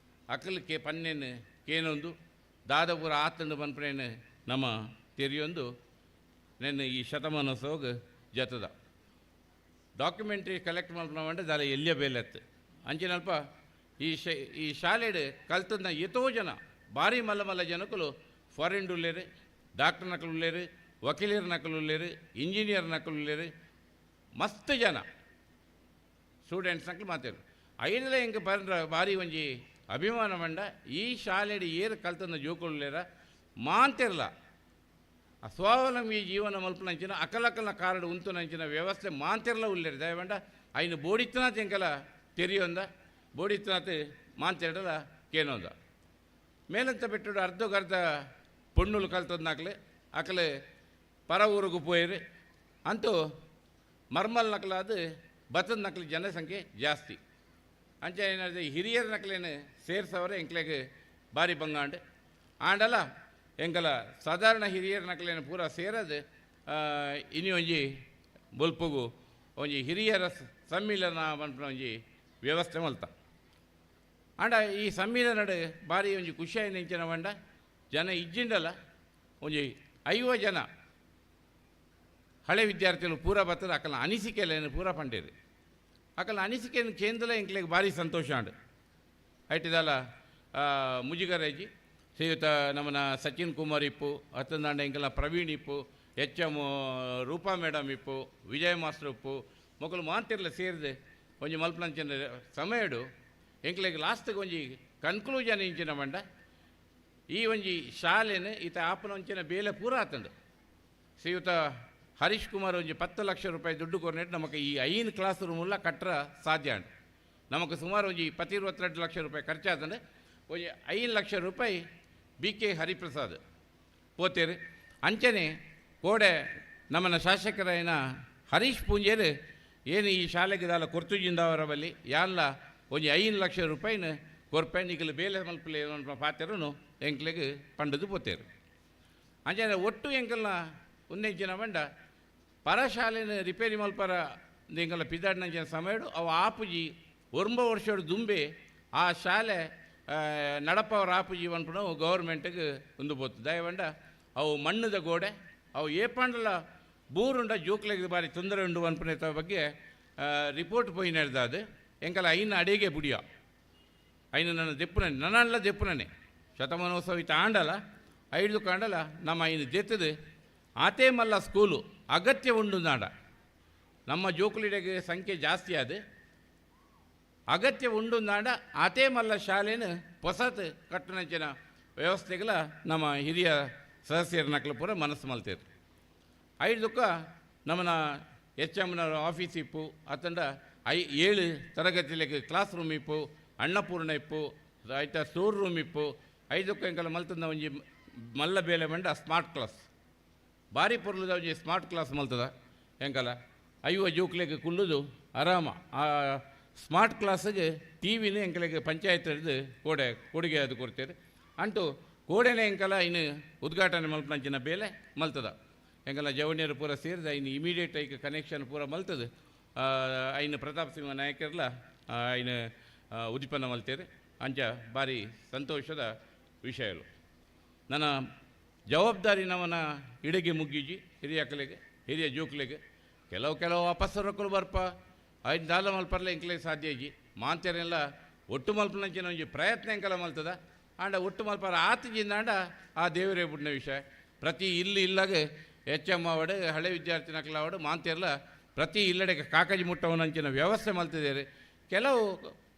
ಅಕಲ್ ಕೆ ಪನ್ನೇನು ಕೇನೊಂದು ದಾದಪುರ ಆತಂಡು ಪನ್ಪುನೇನು ನಮ್ಮ ತೆರಿಯೊಂದು ನಿನ್ನೆ ಈ ಶತಮಾನೋತ್ಸವಕ್ಕೆ ಜತದ ಡಾಕ್ಯುಮೆಂಟ್ರಿ ಕಲೆಕ್ಟ್ ಮಲ್ಪನ ದಾಲ ಎಲ್ಲಿಯ ಬೇಲೆತ್ತು. ಅಂಚಿನಲ್ಪ ಈ ಶಾಲೆಡ್ ಕಲ್ತದ ಎತೋ ಜನ ಭಾರಿ ಮಲ್ಲ ಮಲ್ಲ ಜನಕುಲು ಫಾರಿನ್ ಉಲ್ಲೇರು, ಡಾಕ್ಟರ್ ನಕಲು ಉಲ್ಲೇರು, ವಕೀಲರ ನಕಲು ಉಲ್ಲೇರು, ಇಂಜಿನಿಯರ್ ನಕಲು ಉಲ್ಲೇರು, ಮಸ್ತ್ ಜನ ಸ್ಟೂಡೆಂಟ್ಸ್ ನಕಲು ಮಾತಾರು. ಐದಲೇ ಎಂಕ್ ಪಂಡ್ರ ಭಾರಿ ಒಂಜಿ ಅಭಿಮಾನ ಮಂಡ ಈ ಶಾಲೆಡ್ ಏರು ಕಲ್ತನ ಜೋಕುಲ್ಲೇರ ಮಾಂತಿರ್ಲ ಸ್ವಾವಲಂಬಿ ಜೀವನ ಮಲ್ಪನಂಚಿನ ಅಕಲಕಲ್ನ ಕಾರ್ಡ್ ಉಂತುನಂಚಿನ ವ್ಯವಸ್ಥೆ ಮಾಂತಿರ್ಲ ಉಲ್ಲೇರು. ದಯವಂಡ ಐನು ಬೋಡಿತ್ತನಾತ್ ಎಂಕಲ ತೆರಿಯೊಂದ ಬೋಡಿತ್ತನಾತ್ ಮಾಂತಿರಡಲ ಕೇನೊಂದ ಮೇಲಂತ ಬಿಟ್ಟುಡು ಅರ್ಧಕ್ಕರ್ಧ ಪೊಣ್ಣುಲು ಕಲ್ತದ್ನಾಕ್ಲೆ ಅಕಲೆ ಪರ ಊರಿಗೆ ಪೋಯಿರಿ ಅಂತೂ ಮರ್ಮಲ್ ನಕಲಾದ ಬತ್ತದ ನಕಲು ಜನಸಂಖ್ಯೆ ಜಾಸ್ತಿ. ಅಂಚೆ ಏನಾದ್ರೆ ಹಿರಿಯರ ನಕಲೇನು ಸೇರ್ಸವರೆ ಎಂಕ್ಲೆಗ್ ಭಾರಿ ಬಂಗಾಂಡ್ ಆಂಡಲ ಎಂಕಲ ಸಾಧಾರಣ ಹಿರಿಯರ ನಕಲೇನು ಪೂರ ಸೇರದು ಇನಿ ಒಂಜಿ ಬೊಲ್ಪುಗು ಒಂಜಿ ಹಿರಿಯರ ಸಮ್ಮಿಲನ ಪನ್ಪಿನ ಒಂಜಿ ವ್ಯವಸ್ಥೆ ಮಲ್ತ. ಆಂಡ ಈ ಸಮ್ಮಿಲನಡ್ ಬಾರಿ ಒಂಜಿ ಖುಷಿಯಾಯಿನ ಇಂಚಿನ ಪಂಡ ಜನ ಇಜ್ಜಿಂಡಲ ಒಂಜಿ 50 ಜನ ಹಳೆ ವಿದ್ಯಾರ್ಥಿಗಳು ಪೂರ ಬರ್ತದೆ. ಅಕಲ್ನ ಅನಿಸಿಕೆಲೇನು ಪೂರ ಪಂಡೇರು. ಅಕಲ್ನ ಅನಿಸಿಕೆಯನ್ನು ಕೇಂದ್ರ ಎಂಕ್ಲೆಗ್ ಭಾರಿ ಸಂತೋಷ ಆಂಡ್. ಐಟಿದಾಲ ಮುಜಿಗರೇಜಿ ಶ್ರೀಯುತ ನಮ್ಮನ ಸಚಿನ್ ಕುಮಾರ್ ಇಪ್ಪು, ಅತ್ತಂದಾಂಡ ಎಂಕಲ್ನ ಪ್ರವೀಣ್ ಇಪ್ಪು, ಎಚ್ ಎಮ್ ರೂಪಾ ಮೇಡಮ್ ಇಪ್ಪು, ವಿಜಯ ಮಾಸ್ಟರ್ ಇಪ್ಪು, ಮೊಕಲು ಮಾಂತಿರ್ಲ ಸೇರಿದೆ ಒಂಜಿ ಮಲ್ಪನಂಚಿನ ಸಮಯಡು ಎಂಕ್ಲೆಗ್ ಲಾಸ್ಟ್ಗೆ ಒಂಜಿ ಕನ್ಕ್ಲೂಷನ್ ಇಂಚಿನ ಪಂಡ ಈ ಒಂಜಿ ಶಾಲೆನ ಈತ ಆಪನ ಒಂಚಿನ ಬೇಲೆ ಪೂರ ಆತಂಡು. ಶ್ರೀಯುತ ಹರೀಶ್ ಕುಮಾರ್ ಒಂಜಿ 10 ಲಕ್ಷ ರೂಪಾಯಿ ದುಡ್ಡು ಕೊರ್ನೆಟ್ ನಮಕ್ ಈ 5 ಕ್ಲಾಸ್ ರೂಮುಲ್ಲ ಕಟ್ಟರ ಸಾಧ್ಯ ಉಂಟು. ನಮಕ್ ಸುಮಾರು ಒಂಜಿ 22 ಲಕ್ಷ ರೂಪಾಯಿ ಖರ್ಚಾತಂಡು. ಒಂಜಿ 5 ಲಕ್ಷ ರೂಪಾಯಿ ಬಿ ಕೆ ಹರಿಪ್ರಸಾದ್ ಪೋತೇರು. ಅಂಚನೆ ಕೋಡೆ ನಮ್ಮನ ಶಾಸಕರಾಯನ ಹರೀಶ್ ಪೂಂಜೇರು ಏನು ಈ ಶಾಲೆಗೆ ದಾಲ ಕೊರ್ತುಜಿಂದವರ ಬಲ್ಲಿ ಯಾಲ್ಲ ಒಂಜಿ 5 ಲಕ್ಷ ರೂಪಾಯಿನ ಕೊರ್ಪೆ ನಿಗಲು ಬೇಲೆ ಮಲ್ಪಲೆ ಪಾತೆರನು ಎಂಕ್ಲೆಗ್ ಪಂಡದು ಪೋತೇರು. ಅಂಚನೆ ಒಟ್ಟು ಎಂಕಲ್ನ ಉನ್ನೆಂಚಿನ ಬಂಡ ಪರಶಾಲೆನ ರಿಪೇರಿ ಮಲ್ಪರ ಎಂಕಲ್ನ ಪಿದಾಡಿನಂಚಿನ ಸಮಯಡು ಅವು ಆಪುಜಿ 9 ವರ್ಷಡು ದುಂಬೆ ಆ ಶಾಲೆ ನಡಪವರ ಆಪುಜಿ ಪನ್ಪುನ ಗೌರ್ಮೆಂಟ್ಗೆ ಒಂದು ಪೋತು. ದಯವಂಡ ಅವು ಮಣ್ಣದ ಗೋಡೆ ಅವು ಏಪಾಂಡಲ ಬೂರುಂಡ ಜೋಕ್ಲೆಗ್ ಬಾರಿ ತೊಂದರೆ ಉಂಡು ಪನ್ಪುನ ಬಗ್ಗೆ ರಿಪೋರ್ಟ್ ಪೋಯಿ ನಡೆದಾದು. ಎಂಕಲ ಐನ ಅಡಿಗೆ ಬುಡಿಯ ಐನ ನನ್ನ ದೆಪ್ಪುನನೆ ನನ್ನಲ್ಲ ದೆಪ್ಪುನನೆ ಶತಮಾನೋತ್ಸವ ಇತ್ತ ಆಂಡಲ ಐದು ಕಾಂಡಲ ನಮ್ಮ ಐನು ದೆತ್ತದು ಆತೇ ಮಲ್ಲ ಸ್ಕೂಲು ಅಗತ್ಯ ಉಂಡು ನಾಡ. ನಮ್ಮ ಜೋಕುಲಿಡೆಗೆ ಸಂಖ್ಯೆ ಜಾಸ್ತಿ ಅದು ಅಗತ್ಯ ಉಂಡು ನಾಡ ಆತೇ ಮಲ್ಲ ಶಾಲೆನ ಹೊಸತು ಕಟ್ಟಣಂಚಿನ ವ್ಯವಸ್ಥೆಗಳ ನಮ್ಮ ಹಿರಿಯ ಸದಸ್ಯರ ನಕಲು ಪೂರ ಮನಸ್ಸು ಮಲ್ತೇರು. ಐದುಕ್ಕ ನಮ್ಮನ ಎಚ್ ಎಮ್ನ ಆಫೀಸ್ ಇಪ್ಪು, ಅತ್ತಂಡ 7 ತರಗತಿಲಿಗೆ ಕ್ಲಾಸ್ ರೂಮ್ ಇಪ್ಪು, ಅನ್ನಪೂರ್ಣ ಇಪ್ಪು, ಆಯ್ತಾ ಸ್ಟೋರ್ ರೂಮ್ ಇಪ್ಪು. ಐದಕ್ಕ ಎಂಕಲ ಮಲ್ತದ ಒಂಜಿ ಮಲ್ಲ ಬೇಲೆ ಬಂಡ ಸ್ಮಾರ್ಟ್ ಕ್ಲಾಸ್ ಭಾರಿ ಪೊರ್ಲುದ ಒಂಜಿ ಸ್ಮಾರ್ಟ್ ಕ್ಲಾಸ್ ಮಲ್ತದ ಎಂಕಲ 50 ಜೋಕ್ಲೆಗ್ ಕುಲ್ಲುದು ಆರಾಮ. ಆ ಸ್ಮಾರ್ಟ್ ಕ್ಲಾಸಿಗೆ ಟಿ ವಿನ ಎಂಕಲೆಗ್ ಪಂಚಾಯತ್ ಹಿಡ್ದು ಕೋಡೆ ಕೊಡುಗೆ ಅದು ಕೊಡ್ತೇವೆ. ಅಂಟು ಕೋಡೆನೆ ಎಂಕಲ ಇನ್ನು ಉದ್ಘಾಟನೆ ಮಲ್ಪನಂಚಿನ ಬೇಲೆ ಮಲ್ತದ. ಎಂಕಲ ಜವಣಿಯರು ಪೂರ ಸೇರಿದ ಇನ್ನು ಇಮಿಡಿಯೇಟ್ ಐಕ್ ಕನೆಕ್ಷನ್ ಪೂರ ಮಲ್ತದ. ಐನು ಪ್ರತಾಪ್ ಸಿಂಹ ನಾಯಕರ್ಲ ಐನು ಉದಿಪನ್ನ ಮಲ್ತೇವೆ. ಅಂಚ ಭಾರಿ ಸಂತೋಷದ ವಿಷಯಗಳು. ನನ್ನ ಜವಾಬ್ದಾರಿ ನಮ್ಮನ ಇಡಗೆ ಮುಗ್ಗಿಜಿ ಹಿರಿಯ ಅಕಲೆಗೆ ಹಿರಿಯ ಜೋಕ್ಲೆಗೆ ಕೆಲವು ಕೆಲವು ವಾಪಸ್ ರೊಕ್ಕಲು ಬರ್ಪ ಐದು ದಾಲ ಮಲ್ಪರ್ಲೆ ಎಂಕಲೆ ಸಾಧ್ಯ ಇಜ್ಜಿ. ಮಾಂತೇರೆಲ್ಲ ಒಟ್ಟು ಮಲ್ಪನಂಚಿನ ಒಂಜಿ ಪ್ರಯತ್ನ ಎಂಕಲ ಮಲ್ತದ. ಆಂಡ ಒಟ್ಟು ಮಲ್ಪರ ಆತಜಿಂದಾಂಡ ಆ ದೇವರೇ ಬುಡ್ನ ವಿಷಯ. ಪ್ರತಿ ಇಲ್ಲಿ ಇಲ್ಲಾಗ ಎಚ್ ಎಮ್ ಆವಡು ಹಳೆ ವಿದ್ಯಾರ್ಥಿ ನಕಲಾವಡು ಮಾಂತೇರ್ಲ ಪ್ರತಿ ಇಲ್ಲಡೆಗೆ ಕಾಕಜಿ ಮುಟ್ಟವನಂಚಿನ ವ್ಯವಸ್ಥೆ ಮಲ್ತಿದ್ದಾರೆ. ಕೆಲವು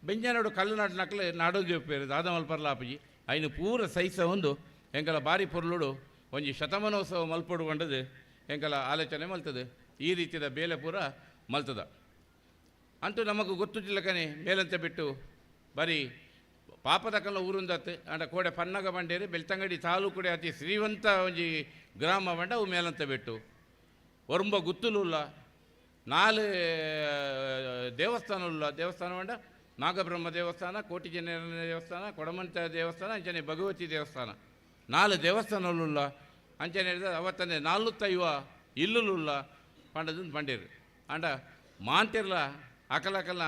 ಬೆಂಜನೋಡು ಕಲ್ಲು ನಕಲು ನಾಡೋದು ಪೇರು ದಾದ ಮಲ್ಪರ್ಲ ಆಪುಜಿ ಐನು ಪೂರ ಸೈಸ ಒಂದು ಎಂಕಲ ಬಾರಿ ಪೊರ್ಲುಡು ಒಂಜಿ ಶತಮಾನೋತ್ಸವ ಮಲ್ಪೊಡು ಪಂಡದು ಎಂಕಲ ಆಲೋಚನೆ ಮಲ್ತದೆ. ಈ ರೀತಿಯ ಬೇಲೆ ಪೂರ ಮಲ್ತದ. ಅಂತೂ ನಮಗೆ ಗೊತ್ತುಜಿಲ್ಲಕನೆ ಮೇಲಂತೆ ಬಿಟ್ಟು ಬರೀ ಪಾಪದ ಕಲ್ಲ ಊರುಂದತ್ತು. ಅಂಡ ಕೋಡೆ ಪನ್ನಗ ಬಂಡೇರಿ ಬೆಳ್ತಂಗಡಿ ತಾಲೂಕುಡೆ ಅತಿ ಶ್ರೀವಂತ ಒಂಜಿ ಗ್ರಾಮ ಬಂಡ ಅವು ಮೇಲಂತ ಬಿಟ್ಟು ಒರಂಬ ಗುತ್ತುಲುಲ್ಲ 4 ದೇವಸ್ಥಾನ ಉಲ್ಲ. ದೇವಸ್ಥಾನ ಬಂಡ ನಾಗಬ್ರಹ್ಮ ದೇವಸ್ಥಾನ, ಕೋಟಿ ಜನರ ದೇವಸ್ಥಾನ, ಕೊಡಮಂತ ದೇವಸ್ಥಾನ, ಅಂಚನೆ ಭಗವತಿ ದೇವಸ್ಥಾನ, 4 ದೇವಸ್ಥಾನಲುಲ್ಲ. ಅಂಚನೆ ಹೇಳಿದ ಅವತ್ತನೆ 450 ಇಲ್ಲುಲ್ಲ ಪಂಡದನ್ನು ಪಂಡೇರು. ಅಂಡ ಮಾಂತಿರ್ಲ ಅಕಲಕಲ್ನ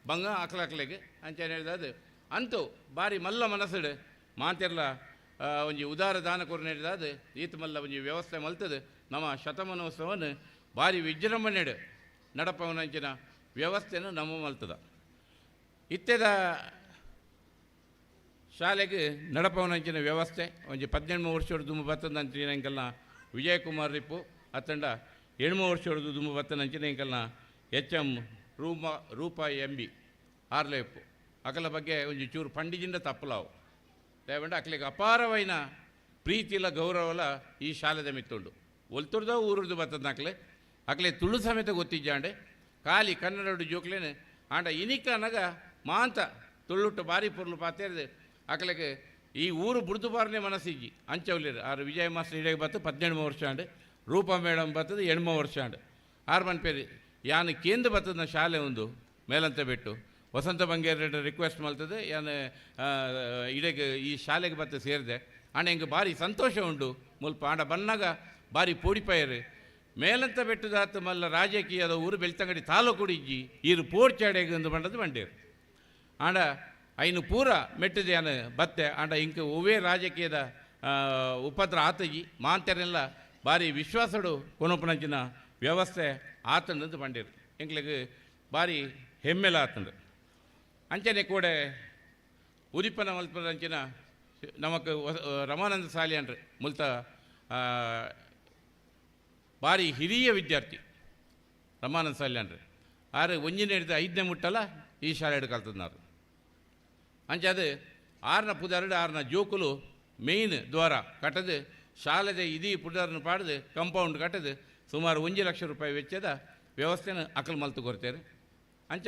ಬಂಗ ಅಕಲಕಲೆಗೆ ಅಂಚನೆ ಹೇಳಿದ ಅದು ಅಂತೂ ಭಾರಿ ಮಲ್ಲ ಮನಸ್ಸುಡು ಮಾಂತಿರ್ಲ ಒಂಜಿ ಉದಾರ ದಾನ ಕೊರ್ ಹೇಳಿದ ಅದು ಈತ ಮಲ್ಲ ಒಂಜಿ ವ್ಯವಸ್ಥೆ ಮಲ್ತದೆ. ನಮ್ಮ ಶತಮಾನೋತ್ಸವವನ್ನು ಭಾರಿ ವಿಜೃಂಭಣೆಡು ನಡಪವನಂಚಿನ ವ್ಯವಸ್ಥೆಯನ್ನು ನಮ್ಮ ಮಲ್ತದ. ಇತ್ತೆದ ಶಾಲೆಗೆ ನಡಪವನಂಚಿನ ವ್ಯವಸ್ಥೆ ಒಂಜಿ 18 ವರ್ಷದ ದುಂಬು ಬತ್ತದಂಚಿನ ಎಂಕಲ್ನ ವಿಜಯಕುಮಾರ್ ರಿಪ್ಪು, ಅತ್ತಂಡ 7 ವರ್ಷದ ದುಂಬು ಬತ್ತನಂಚಿನ ಎಂಕಲ್ನ ಎಚ್ ಎಮ್ ರೂಪಾ ಎಂ ಬಿ ಆರ್ಲೇಪು. ಅಕಲ ಬಗ್ಗೆ ಒಂಜಿ ಚೂರು ಪಂಡಿಜಿಂದ ತಪ್ಪಲಾವು. ದಯವಂಡ ಅಕ್ಲಿಗೆ ಅಪಾರವೈನ ಪ್ರೀತಿಲ ಗೌರವಲ ಈ ಶಾಲೆದ ಮಿತ್ತುಂಡು. ಒಲ್ತುರ್ದ ಊರುರ್ದು ಬತ್ತದ ಅಕ್ಲೆ ಅಕ್ಲೆ ತುಳು ಸಮೇತ ಗೊತ್ತಿಜ್ಜಾಂಡೆ ಖಾಲಿ ಕನ್ನಡ ಜೋಕ್ಲೇನೆ. ಆಂಡ ಇನಿಕನಗ ಮಾಂತ ತುಳ್ಳುಟ್ಟು ಬಾರಿ ಪೊರ್ಲು ಪಾತೇರಿದೆ. ಅಕ್ಲೆಗೆ ಈ ಊರು ಬುಡ್ದು ಬಾರನೆ ಮನಸ್ಸಿಜ್ಜಿ ಅಂಚೌಲಿರು. ಆರು ವಿಜಯ ಮಾಸ್ಟರ್ ಇಡೆಗೆ ಬತ್ತು 18 ವರ್ಷ ಆಂಡ್, ರೂಪಾ ಮೇಡಮ್ ಬತ್ತದ 8 ವರ್ಷ ಆಂಡ್. ಆರು ಮನ್ಪೇರಿ ಯಾನು ಕೇಂದ್ರ ಬತ್ತದ ಶಾಲೆ ಒಂದು ಮೇಲಂತ ಬಿಟ್ಟು ವಸಂತ ಬಂಗೇರ ರಿಕ್ವೆಸ್ಟ್ ಮಲ್ತದೆ ಯಾನು ಇಡೆಗೆ ಈ ಶಾಲೆಗೆ ಬತ್ತ ಸೇರಿದೆ. ಆಂಡ ಎಂಗೆ ಭಾರಿ ಸಂತೋಷ ಉಂಡು ಮುಲ್ಪ. ಆಂಡ ಬನ್ನಾಗ ಭಾರಿ ಪೋಡಿಪಾಯರು ಮೇಲಂತ ಬೆಟ್ಟದಾತ ಮಲ್ಲ ರಾಜಕೀಯದ ಊರು ಬೆಳ್ತಂಗಡಿ ತಾಲೂಕು ಇಜ್ಜಿ ಈರು ಪೋರ್ಚಾಡೆಗೆ ಒಂದು ಬಂಡದು ಬಂಡೇರು. ಆಂಡ ಐನು ಪೂರ ಮೆಟ್ಟುದ್ಯಾನ ಬತ್ತೆ. ಆಂಡ ಇಂಕ ಒವ್ವೇ ರಾಜಕೀಯದ ಉಪದ್ರ ಆತಗಿ ಮಾಂತರೆಲ್ಲ ಭಾರಿ ವಿಶ್ವಾಸಡು ಕೊನೊಪನಂಚಿನ ವ್ಯವಸ್ಥೆ ಆತಂಡಂದು ಬಂಡೇರು. ಎಂಕ್ಲೆಗ್ ಭಾರಿ ಹೆಮ್ಮೆಲ ಆತಂಡು. ಅಂಚನೆ ಕೂಡ ಉದಿಪನ ಮಲ್ಪದಂಚಿನ ನಮಕ್ ರಮಾನಂದ ಸಾಲಿಯನ್ರು ಮುಲ್ತ ಭಾರಿ ಹಿರಿಯ ವಿದ್ಯಾರ್ಥಿ ರಮಾನಂದ ಸಾಲಿಯನ್ರು ಆರು ಒಂಜಿನ ಹಿಡಿದು ಐದನೇ ಮುಟ್ಟಲ್ಲ ಈ ಶಾಲೆ ಕಲ್ತದ್ನಾರು. ಅಂಚೆ ಅದು ಆರನ ಪುದಾರಡು ಆರನ ಜೋಕುಲು ಮೇಯ್ನ್ ದ್ವಾರ ಕಟ್ಟದು ಶಾಲೆದ ಇದೀ ಪುದಾರನ್ನು ಪಾಡದು ಕಂಪೌಂಡ್ ಕಟ್ಟದು ಸುಮಾರು 1 ಲಕ್ಷ ರೂಪಾಯಿ ವೆಚ್ಚದ ವ್ಯವಸ್ಥೆನ ಅಕಲ್ ಮಲ್ತು ಕೊಡ್ತೇವೆ. ಅಂಚ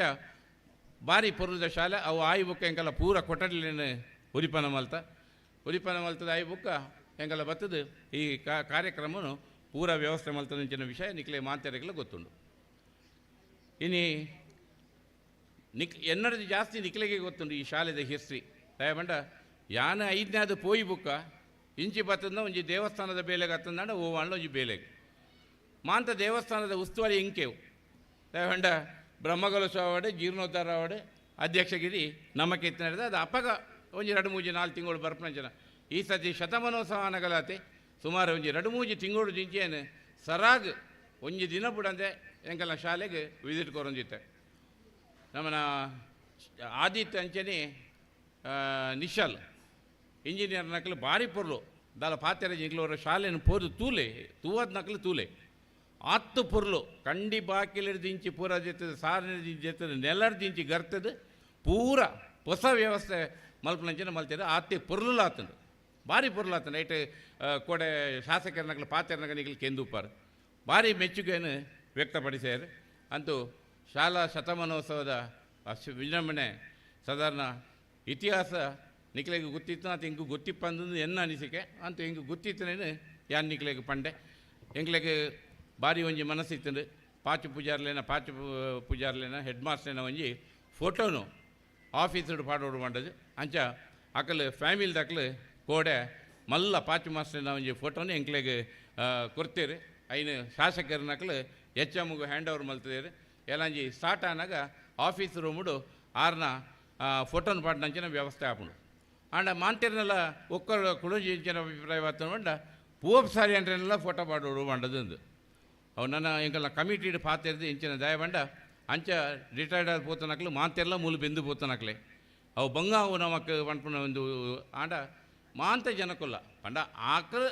ಭಾರಿ ಪೊರ್ಲದ ಶಾಲೆ ಅವು ಆಯಿ ಬುಕ್ಕ ಎಂಕಲ್ಲ ಪೂರ ಕೊಠಡಿಲೇನೆ ಉರಿಪನ ಮಲ್ತ ಉರಿಪನ ಮಲ್ತದ ಆಯಿ ಬುಕ್ಕ ಎಂಕಲ್ಲ ಬತ್ತದು ಈ ಕಾರ್ಯಕ್ರಮನು ಪೂರ ವ್ಯವಸ್ಥೆ ಮಲ್ತದಂಚಿನ ವಿಷಯ ನಿಕ್ಲೆ ಮಾಂತರಿಗೆಲ್ಲ ಗೊತ್ತುಂಡು. ಇನಿ ನಿಕ್ ಎನ್ನರದು ಜಾಸ್ತಿ ನಿಕ್ಲೆಗೆ ಗೊತ್ತುಂಡು ಈ ಶಾಲೆದ ಹಿಸ್ಟ್ರಿ. ದಯಬಂಡ ಯಾನ ಐದನೇದು ಪೋಯಿ ಬುಕ್ಕ ಇಂಚಿ ಬತ್ತದ ಒಂಜಿ ದೇವಸ್ಥಾನದ ಬೇಲೆಗೆ ಹತ್ತಂದಾಂಡ ಓವಾಂಡ ಒಂಜಿ ಬೇಲೆಗೆ ಮಾಂತ ದೇವಸ್ಥಾನದ ಉಸ್ತುವಾರಿ ಇಂಕೇವು. ದಯಬಂಡ ಬ್ರಹ್ಮಕಲಶಾವಡೆ ಜೀರ್ಣೋದ್ಧಾರ ಅವಡೆ ಅಧ್ಯಕ್ಷಗಿರಿ ನಮಕ್ಕೆ ನಡೆದ ಅದು ಅಪ್ಪಗ ಒಂಜಿ 2 3 4 ತಿಂಗಳು ಬರ್ಪನ ಜನ. ಈ ಸತಿ ಶತಮಾನೋತ್ಸವ ಅನಗಲಾತೆ ಸುಮಾರು ಒಂಜಿ 2 3 ತಿಂಗಳು ಜಿಂಚೇನು ಸರಾಗ್ ಒಂಜಿ ದಿನ ಬುಡಂದೆ ಎಂಕಲ್ನ ಶಾಲೆಗೆ ವಿಸಿಟ್ ಕೊರೊಂದಿತ್ತೆ. ನಮ್ಮನ ಆದಿತ್ಯ ಅಂಚನೆ ನಿಶಾಲ್ ಇಂಜಿನಿಯರ್ ನಕಲು ಭಾರಿ ಪೊರ್ಲು ದಾಲ ಪಾತೆರ ಜಿಂಗ್ಲವರ ಶಾಲೆಯನ್ನು ಪೋದು ತೂಲೆ ತೂವದ ನಕಲು ತೂಲೆ ಆತ್ತು ಪೊರ್ಲು ಕಂಡಿ ಬಾಕಿಲಿಡ್ದಿಂಚಿ ಪೂರ ಜೆತ್ತದ ಸಾರನಿಡ್ದಿಂಚಿ ಜೆತ್ತದ ನೆಲರ್ದಿಂಚಿ ಗರ್ತದ ಪೂರ ಹೊಸ ವ್ಯವಸ್ಥೆ ಮಲ್ಪನಂಚಿನ ಮಲ್ತಿದ ಆತ್ತೆ ಪೊರ್ಲುಲ ಆತಂಡು ಭಾರಿ ಪೊರ್ಲು ಆತಂಡು. ಐಟ್ ಕೋಡೆ ಶಾಸಕರ ನಕಲು ಪಾತೆರನಕ ನಿಕಲು ಕೆಂದುಪ್ಪಾರು ಭಾರಿ ಮೆಚ್ಚುಗೆಯನ್ನು ವ್ಯಕ್ತಪಡಿಸ್ಯಾರ. ಅಂತೂ ಶಾಲಾ ಶತಮಾನೋತ್ಸವದ ವಿಜೃಂಭಣೆ ಸಾಧಾರಣ ಇತಿಹಾಸ ನಿಕ್ಲೆಗೆ ಗೊತ್ತಿತ್ತು ಅಂತ ಹಿಂಗೆ ಗೊತ್ತಿಪ್ಪಂದು ಎನ್ನ ಅನಿಸಿಕೆ ಅಂತ ಹಿಂಗೆ ಗೊತ್ತಿತ್ತನೇನು ಯಾನ್ ನಿಕ್ಲೆಗೆ ಪಂಡೆ. ಎಂಕ್ಲೆಗೆ ಭಾರಿ ಒಂಜಿ ಮನಸ್ಸಿತ್ತಂಡು ಪಾಚು ಪೂಜಾರ್ಲೇನ ಪಾಚು ಪೂಜಾರ್ಲೇನ ಹೆಡ್ ಮಾಸ್ಟರ್ನ ಒಂಜಿ ಫೋಟೋನು ಆಫೀಸು ಪಾಡೋಡು ಮಂಡದು. ಅಂಚ ಅಕಲ್ ಫ್ಯಾಮಿಲಿ ದಾಕಲು ಕೋಡೆ ಮಲ್ಲ ಪಾಚು ಮಾಸ್ಟರ್ನ ಒಂಜಿ ಫೋಟೋನು ಎಂಕ್ಲೆಗೆ ಕೊಡ್ತೀರಿ. ಐನು ಶಾಸಕರ ನಕಲು ಎಚ್ ಎಮ್ಗೆ ಹ್ಯಾಂಡ್ ಓವರ್ ಮಲ್ತಿದ್ದೀರಿ. ಎಲ್ಲಂಜಿ ಸ್ಟಾರ್ಟ್ ಆನಾಗ ಆಫೀಸ್ ರೂಮುಡು ಆರ್ನ ಫೋಟೋನು ಪಾಡ್ನಂಚಿನ ವ್ಯವಸ್ಥೆ ಆಪುಂಡು. ಆಂಡ ಮಾಂತಿರ್ನೆಲ್ಲ ಒಕ್ಕರು ಕುಡುಂಜಿಂಚಿನ ಅಭಿಪ್ರಾಯ ವಾತಂಡ ಪೂಪ್ ಸಾರಿ ಅಂಟ್ರೆಲ್ಲ ಫೋಟೋ ಪಾಡೋಡು ಮಂಡದಂದು. ಅವು ನನ್ನ ಎಂಕಲ್ನ ಕಮಿಟಿಡ್ ಪಾತೆರ್ದು ಇಂಚಿನ ದಯಬಂಡ ಅಂಚ ರಿಟೈರ್ಡ್ ಆದ ಪೋತನಕ್ಲು ಮಾಂತೆಲ್ಲ ಮೂಲು ಬೆಂದು ಪೋತನಕ್ಲೆ ಅವು ಬಂಗ ಅವು ನಮಕ್ ಪನ್ಪುನ ಒಂದು ಆಂಡ ಮಾಂತ ಜನಕುಲ್ಲ ಪಂಡ ಆಕಲ್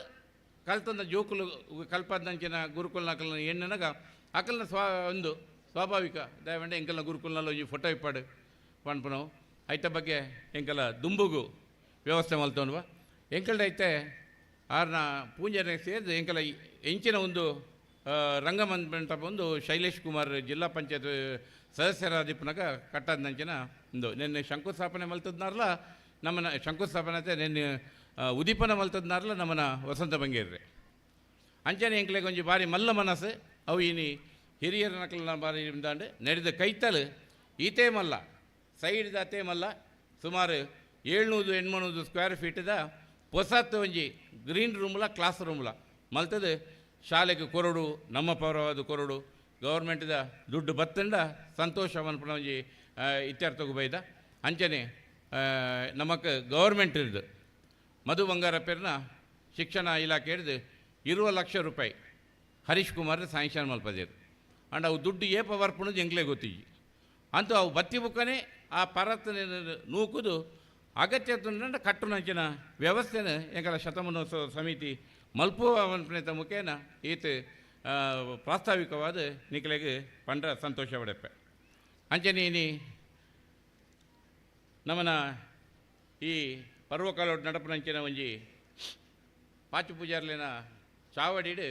ಕಲ್ತಂದ ಜೋಕುಲು ಕಲ್ಪದಂಚಿನ ಗುರುಕುಲ್ನಕಲ್ನ ಎಣ್ಣನಗ ಅಕಲ್ನ ಒಂದು ಸ್ವಾಭಾವಿಕ ದಯವಂಡ ಎಂಕಲ್ನ ಗುರುಕುಲ್ನಲ್ಲಿ ಒಂಜಿ ಫೋಟೋ ಇಪ್ಪಾಡು ಪನ್ಪುನವು. ಐತ ಬಗ್ಗೆ ಎಂಕಲ ದುಂಬುಗು ವ್ಯವಸ್ಥೆ ಮಲ್ತೊಂಡ್ವ ಎಂಕಲ್ಡ ಐತೆ ಆರ್ನ ಪೂಂಜನೆ ಸೇರಿದು ಎಂಕಲ ಎಂಚಿನ ಒಂದು ರಂಗಮಂಟಪ ಒಂದು ಶೈಲೇಶ್ ಕುಮಾರ್ ಜಿಲ್ಲಾ ಪಂಚಾಯತ್ ಸದಸ್ಯರಾದಿಪ್ಪನಾಗ ಕಟ್ಟದಂಚಿನ ಒಂದು ನಿನ್ನೆ ಶಂಕುಸ್ಥಾಪನೆ ಮಲ್ತದ್ನಾರಲ್ಲ ನಮ್ಮನ ಶಂಕುಸ್ಥಾಪನೆ ನಿನ್ನೆ ಉದೀಪನ ಮಲ್ತದ್ನಾರಲ್ಲ ನಮ್ಮನ ವಸಂತ ಬಂಗೇರ್ರೆ. ಅಂಚನೆ ಎಂಕ್ಲೆಗೆ ಒಂಜಿ ಭಾರಿ ಮಲ್ಲ ಮನಸ್ಸು ಅವು ಇನಿ ಹಿರಿಯರ ನಕಲನ ಭಾರಿ ಇಂದಾಂಡು ನಡೆದ ಕೈತಲು ಈತೇ ಮಲ್ಲ ಸೈಡ್ದ ಅತೇ ಮಲ್ಲ ಸುಮಾರು 700 800 ಸ್ಕ್ವೇರ್ ಫೀಟ್ದ ಹೊಸತ್ತು ಒಂಜಿ ಗ್ರೀನ್ ರೂಮ್ಲ ಕ್ಲಾಸ್ ರೂಮ್ಲ ಮಲ್ತದು ಶಾಲೆಗೆ ಕೊರಡು ನಮ್ಮ ಪರವಾದ ಕೊರಡು ಗೌರ್ಮೆಂಟ್ದ ದುಡ್ಡು ಬತ್ತಂಡ ಸಂತೋಷ ಮನ್ಪುನ ಒಂಜಿ ಇತ್ಯರ್ಥಗೂ ಬೈದ. ಅಂಚನೆ ನಮಕ್ ಗೌರ್ಮೆಂಟ್ ಇರ್ದು ಮಧು ಬಂಗಾರಪ್ಪರ್ನ ಶಿಕ್ಷಣ ಇಲಾಖೆ ಹಿಡ್ದು 20 ಲಕ್ಷ ರೂಪಾಯಿ ಹರೀಶ್ ಕುಮಾರ್ ಸ್ಯಾಂಕ್ಷನ್ ಮಲ್ಪದೇರು. ಅಂಡ್ ಅವು ದುಡ್ಡು ಏಪ ಬರ್ಪುಣದು ಎಂಕ್ಲೇ ಗೊತ್ತಿಜ್ಜಿ. ಅಂತೂ ಅವು ಬತ್ತಿ ಬುಕ್ಕನೆ ಆ ಪರತ್ತನೆ ನೂಕುದು ಅಗತ್ಯ ಕಟ್ಟುನಂಚಿನ ವ್ಯವಸ್ಥೆನ ಎಂಕಲ ಶತಮಾನೋತ್ಸವ ಸಮಿತಿ ಮಲ್ಪುವ ಮನ್ಪುನೆತ ಮುಖೇನ ಈತ ಪ್ರಾಸ್ತಾವಿಕವಾದ ನಿಕ್ಲೆಗ್ ಪಂಡ್ರ ಸಂತೋಷ ಪಡೆಪ್ಪೆ. ಅಂಚನೆ ಇನಿ ನಮನ ಈ ಪರ್ವಕಾಲೋಡು ನಡಪುನಂಚಿನ ಒಂಜಿ ಪಾಚು ಪೂಜಾರ್ಲಿನ ಚಾವಡಿಡು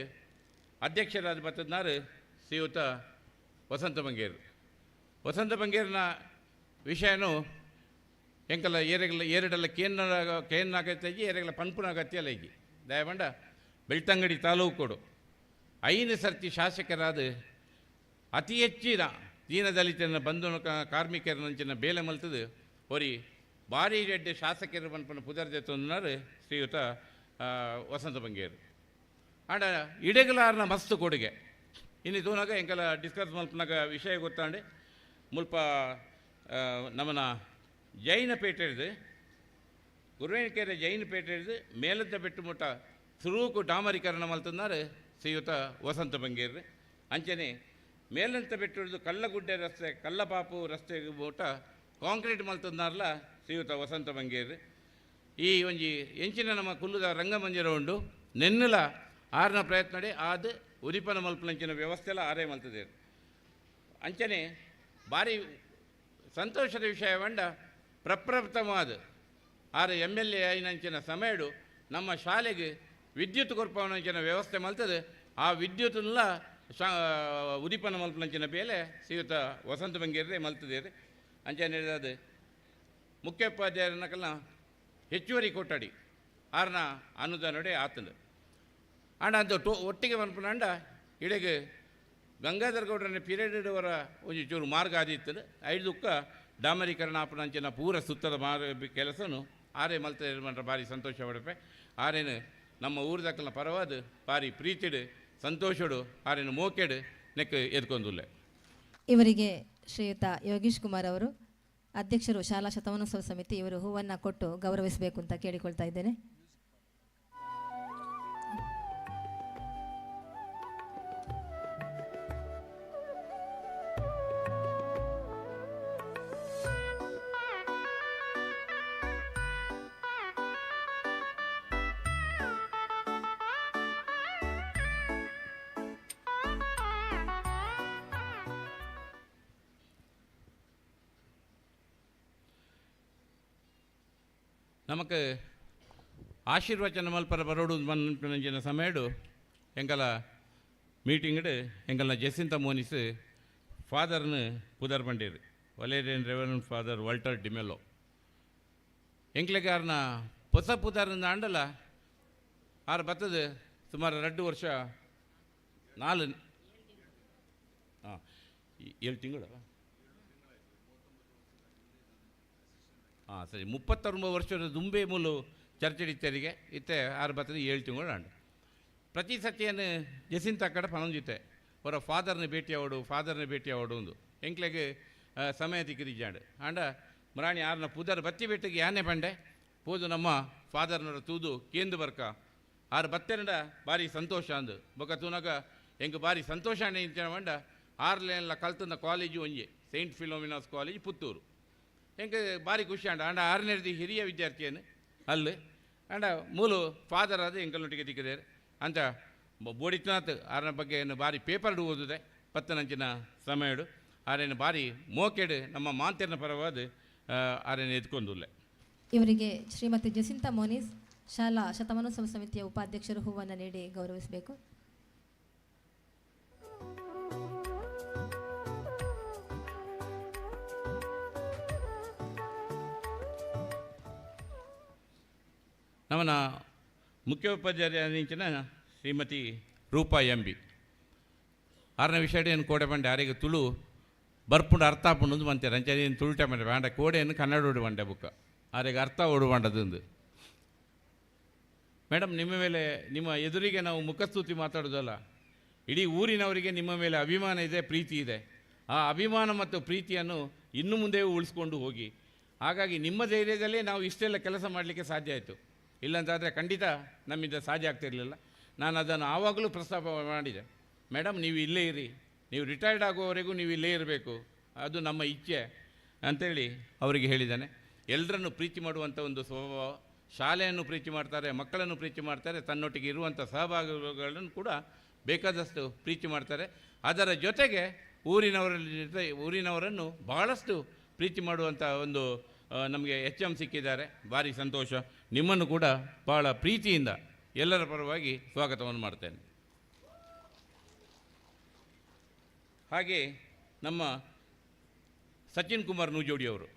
ಅಧ್ಯಕ್ಷರಾದ ಬತ್ತದ್ನಾರು ಶ್ರೀಯುತ ವಸಂತ ಬಂಗೇರು. ವಸಂತ ಬಂಗೇರಿನ ವಿಷಯನು ಎಂಕಲ ಏರೆಗಲ ಏರಡಲ್ಲ ಕೇನ್ನ ಕೇನ್ನ ಅಗತ್ಯ ಏರೆಗಲ ಪನ್ಪುನ ಅಗತ್ಯ ಅಲ್ಲ ಈಗ ದಯಬಂಡ ಬೆಳ್ತಂಗಡಿ ತಾಲೂಕೋಡು 5 ಸರ್ತಿ ಶಾಸಕರಾದ ಅತಿ ಹೆಚ್ಚಿನ ದೀನದಲಿತನ ಬಂಧು ಕಾರ್ಮಿಕರನಂಚಿನ ಬೇಲೆ ಮಲ್ತದು ಒರಿ ಭಾರಿ ರೆಡ್ಡಿ ಶಾಸಕರು ಪನ್ಪುನ ಪುದರ್ಜೆತ್ತೊಂದನಾರು ಶ್ರೀಯುತ ವಸಂತ ಬಂಗೇರು. ಆಂಡ ಇಡೆಗಲಾರನ ಮಸ್ತ್ ಕೊಡುಗೆ ಇನ್ನು ತೂನಾಗ ಎಂಕಲ ಡಿಸ್ಕಸ್ ಮಲ್ಪನಾಗ ವಿಷಯ ಗೊತ್ತಾಂಡೆ ಮುಲ್ಪ ನಮ್ಮನ ಜೈನ ಪೇಟೆ ಹಿಡ್ದು ಗುರುವೇನಕೆರೆ ಜೈನ ಪೇಟೆ ಹಿಡ್ದು ಮೇಲದ್ದ ಬೆಟ್ಟು ಮುಟ್ಟ ಸುರೂಕು ಡಾಮರೀಕರಣ ಮಲ್ತಂದಾರೆ ಶ್ರೀಯುತ ವಸಂತ ಬಂಗೇರ್ರಿ. ಅಂಚನೆ ಮೇಲಂತ ಬೆಟ್ಟು ಹಿಡಿದು ಕಲ್ಲಗುಡ್ಡೆ ರಸ್ತೆ ಕಲ್ಲಪಾಪು ರಸ್ತೆ ಮುಟ್ಟ ಕಾಂಕ್ರೀಟ್ ಮಲ್ತಂದಾರಲ್ಲ ಶ್ರೀಯುತ ವಸಂತ ಬಂಗೇರ್ರಿ. ಈ ಒಂಜಿ ಎಂಚಿನ ನಮ್ಮ ಕುಲ್ಲುದ ರಂಗಮಂದಿರ ಉಂಡು ನೆನ್ನೆಲ ಆರನ ಪ್ರಯತ್ನಡೆ ಆದ ಉರಿಪನ ಮಲ್ಪನಂಚಿನ ವ್ಯವಸ್ಥೆಲ್ಲ ಆರೇ ಮಲ್ತದೆ. ಅಂಚನೆ ಭಾರಿ ಸಂತೋಷದ ವಿಷಯ ವಂಡ ಪ್ರಪ್ರಥಮವಾದ ಆರು ಎಮ್ ಎಲ್ ಎ ಐನಂಚಿನ ಸಮಯಡು ನಮ್ಮ ಶಾಲೆಗೆ ವಿದ್ಯುತ್ ಕೊರ್ಪವನಂಚಿನ ವ್ಯವಸ್ಥೆ ಮಲ್ತದೆ. ಆ ವಿದ್ಯುತ್ನೆಲ್ಲ ಉದಿಪನ ಮಲ್ಪನಂಚಿನ ಬೇಲೆ ಶ್ರೀಯುತ ವಸಂತ ಬಂಗೇರ್ರೆ ಮಲ್ತದೆ. ಅಂಚನೆ ಅದು ಮುಖ್ಯೋಪಾಧ್ಯಾಯರನ್ನಕಲ್ಲ ಹೆಚ್ಚುವರಿ ಕೊಟ್ಟಡಿ ಆರ್ನ ಅನುದಾನಡೆ ಆತಂದು ಆಂಡ ಅಂತ ಟೋ ಒಟ್ಟಿಗೆ ಮನ್ಪುನಂಡ ಇಡೆಗೆ ಗಂಗಾಧರ ಗೌಡ್ರನ್ನ ಪೀರಿಯಡ್ ಅವರ ಒಂಜಿ ಚೂರು ಮಾರ್ಗ ಆದಿತ್ತದು ಐದುಕ್ಕ ಡಾಮರೀಕರಣ ಆಪನಂಚಿನ ಪೂರ ಸುತ್ತದ ಮಾರ್ಗ ಕೆಲಸನು ಆರೇ ಮಲ್ತ ಮಂತ್ರ ಭಾರಿ ಸಂತೋಷ ಪಡಪೆ. ಆರೇನು ನಮ್ಮ ಊರು ಪರವಾದ ಭಾರಿ ಪ್ರೀತಿಡು ಸಂತೋಷಡು ಆರೇನು ಮೋಕೆಡು ನೆಕ್ ಎದ್ಕೊಂದುಲ್ಲೆ. ಇವರಿಗೆ ಶ್ರೀಯುತ ಯೋಗೀಶ್ ಕುಮಾರ್ ಅವರು ಅಧ್ಯಕ್ಷರು ಶಾಲಾ ಶತಮಾನೋತ್ಸವ ಸಮಿತಿ ಇವರು ಹೂವನ್ನು ಕೊಟ್ಟು ಗೌರವಿಸಬೇಕು ಅಂತ ಕೇಳಿಕೊಳ್ತಾ ಇದ್ದೇನೆ. ನಮಕ್ ಆಶೀರ್ವಚನ ಮಲ್ಪರ ಬರೋಡು ಮನ್ಪಿನ ಸಮಯಡು ಎಂಕಲ ಮೀಟಿಂಗ್ಡು ಎಂಕಲ್ನ ಜೆಸಿಂತ ಮೋನಿಸ್ ಫಾದರ್ನ ಪುದರ್ ಪಂಡೀರ್ Valerian reverend father Walter D'Mello ಎಂಕ್ಲೆಗಾರನ ಹೊಸ ಪುದರ್ನ ಅಂಡಲ ಆರು ಬತ್ತದ ಸುಮಾರು 2 ವರ್ಷ 4 ಹಾಂ 7 ತಿಂಗಳು ಹಾಂ ಸರಿ 39 ವರ್ಷದ ದುಂಬೆ ಮೂಲು ಚರ್ಚೆಡಿತ್ತರಿಗೆ ಇತ್ತೆ ಆರು ಬತ್ತದ 7 ತಿಂಗಳು ಅಂಡು ಪ್ರತಿ ಸತಿಯನ್ನು ಜೆಸಿಂತ ಕಡೆ ಪನೊಂಜಿತ್ತೆ ಅವರ ಫಾದರ್ನ ಭೇಟಿ ಅವಡು ಫಾದರ್ನ ಭೇಟಿ ಅವಡು ಒಂದು ಎಂಕ್ಲೆಗೆ ಸಮಯ ತಿಕ್ಕಿರಿಜಾಂಡು ಆಂಡ ಮುರಾಣಿ ಆರ್ನ ಪುದರ್ ಬತ್ತಿ ಬೆಟ್ಟಿಗೆ ಯಾನೆ ಪಂಡೆ ಪೂದು ನಮ್ಮ ಫಾದರ್ನವರ ತೂದು ಕೇಂದು ಬರ್ಕ ಆರು ಬತ್ತೆನಡ ಭಾರಿ ಸಂತೋಷ ಅಂದು ಬೊಕ ತೂನಾಗ ಎಂಕ್ ಭಾರಿ ಸಂತೋಷ ಅಂಡ ಪಂಡ ಆರ್ಲೆಲ್ಲ ಕಲ್ತಂದ ಕಾಲೇಜು ಒಂಜೆ ಸೈಂಟ್ ಫಿಲೋಮಿನಾಸ್ ಕಾಲೇಜ್ ಪುತ್ತೂರು ಎಂಕ್ ಭಾರಿ ಖುಷಿ ಅಂಡ ಆಂಡ ಆರನೇದಿ ಹಿರಿಯ ವಿದ್ಯಾರ್ಥಿಯನ್ನು ಅಲ್ಲಿ ಆಂಡ ಮೂಲು ಫಾದರ್ ಅದು ಎಂಕಲ್ನೊಟ್ಟಿಗೆ ತಿಕ್ಕಿದ್ದಾರೆ ಅಂತ ಬೋಡಿತ್ನಾಥ್ ಆರನ ಬಗ್ಗೆ ಏನು ಭಾರಿ ಪೇಪರ್ಡು ಓದಿದೆ ಪತ್ತನಂಚಿನ ಸಮಯಡು ಆರೇನು ಭಾರಿ ಮೋಕೆಡು ನಮ್ಮ ಮಾಂತಿರ್ನ ಪರವಾದ ಆರೇನು ಎದ್ಕೊಂದುಲ್ಲೆ. ಇವರಿಗೆ ಶ್ರೀಮತಿ ಜಸಿಂತಾ ಮೋನಿಸ್ ಶಾಲಾ ಶತಮಾನೋತ್ಸವ ಸಮಿತಿಯ ಉಪಾಧ್ಯಕ್ಷರು ಹೂವನ್ನು ನೀಡಿ ಗೌರವಿಸಬೇಕು. ನಮ್ಮನ ಮುಖ್ಯೋಪಾಧ್ಯಾಯನಿಂಚಿನ ಶ್ರೀಮತಿ ರೂಪಾ ಎಂ ಬಿ ಆರನೇ ವಿಷಯ ಏನು ಕೋಡೆ ಬಂಡೆ ಆರಿಗೆ ತುಳು ಬರ್ಪುಂಡು ಅರ್ಥ ಆಪುಂಡು ಮಂತೆ ಅಂಚನೆ ಏನು ತುಳುಟೆ ಬಂಡೆ ಆಂಡ ಕೋಡೆಯನ್ನು ಕನ್ನಡ ಓಡು ಬಂಡೆ ಬುಕ್ಕ ಆರಿಗೆ ಅರ್ಥ ಓಡು. ಮೇಡಮ್, ನಿಮ್ಮ ಮೇಲೆ ನಿಮ್ಮ ಎದುರಿಗೆ ನಾವು ಮುಖಸ್ತುತಿ ಮಾತಾಡೋದಲ್ಲ, ಇಡೀ ಊರಿನವರಿಗೆ ನಿಮ್ಮ ಮೇಲೆ ಅಭಿಮಾನ ಇದೆ, ಪ್ರೀತಿ ಇದೆ. ಆ ಅಭಿಮಾನ ಮತ್ತು ಪ್ರೀತಿಯನ್ನು ಇನ್ನು ಮುಂದೆಯೂ ಉಳಿಸ್ಕೊಂಡು ಹೋಗಿ. ಹಾಗಾಗಿ ನಿಮ್ಮ ಧೈರ್ಯದಲ್ಲೇ ನಾವು ಇಷ್ಟೆಲ್ಲ ಕೆಲಸ ಮಾಡಲಿಕ್ಕೆ ಸಾಧ್ಯ ಆಯಿತು, ಇಲ್ಲಂತಾದರೆ ಖಂಡಿತ ನಮ್ಮಿಂದ ಸಾಧ್ಯ ಆಗ್ತಿರಲಿಲ್ಲ. ನಾನು ಅದನ್ನು ಆವಾಗಲೂ ಪ್ರಸ್ತಾಪ ಮಾಡಿದೆ, ಮೇಡಮ್ ನೀವು ಇಲ್ಲೇ ಇರಿ, ನೀವು ರಿಟೈರ್ಡ್ ಆಗುವವರೆಗೂ ನೀವು ಇಲ್ಲೇ ಇರಬೇಕು, ಅದು ನಮ್ಮ ಇಚ್ಛೆ ಅಂಥೇಳಿ ಅವರಿಗೆ ಹೇಳಿದ್ದಾನೆ. ಎಲ್ಲರನ್ನು ಪ್ರೀತಿ ಮಾಡುವಂಥ ಒಂದು ಸ್ವಭಾವ, ಶಾಲೆಯನ್ನು ಪ್ರೀತಿ ಮಾಡ್ತಾರೆ, ಮಕ್ಕಳನ್ನು ಪ್ರೀತಿ ಮಾಡ್ತಾರೆ, ತನ್ನೊಟ್ಟಿಗೆ ಇರುವಂಥ ಸಹಭಾಗಿಗಳನ್ನು ಕೂಡ ಬೇಕಾದಷ್ಟು ಪ್ರೀತಿ ಮಾಡ್ತಾರೆ. ಅದರ ಜೊತೆಗೆ ಊರಿನವರನ್ನು ಬಹಳಷ್ಟು ಪ್ರೀತಿ ಮಾಡುವಂಥ ಒಂದು ನಮಗೆ ಎಚ್ ಎಮ್ ಸಿಕ್ಕಿದ್ದಾರೆ. ಭಾರಿ ಸಂತೋಷ. ನಿಮ್ಮನ್ನು ಕೂಡ ಭಾಳ ಪ್ರೀತಿಯಿಂದ ಎಲ್ಲರ ಪರವಾಗಿ ಸ್ವಾಗತವನ್ನು ಮಾಡ್ತೇನೆ. ಹಾಗೆ ನಮ್ಮ ಸಚಿನ್ ಕುಮಾರ್ ನೂಜೋಡಿಯವರು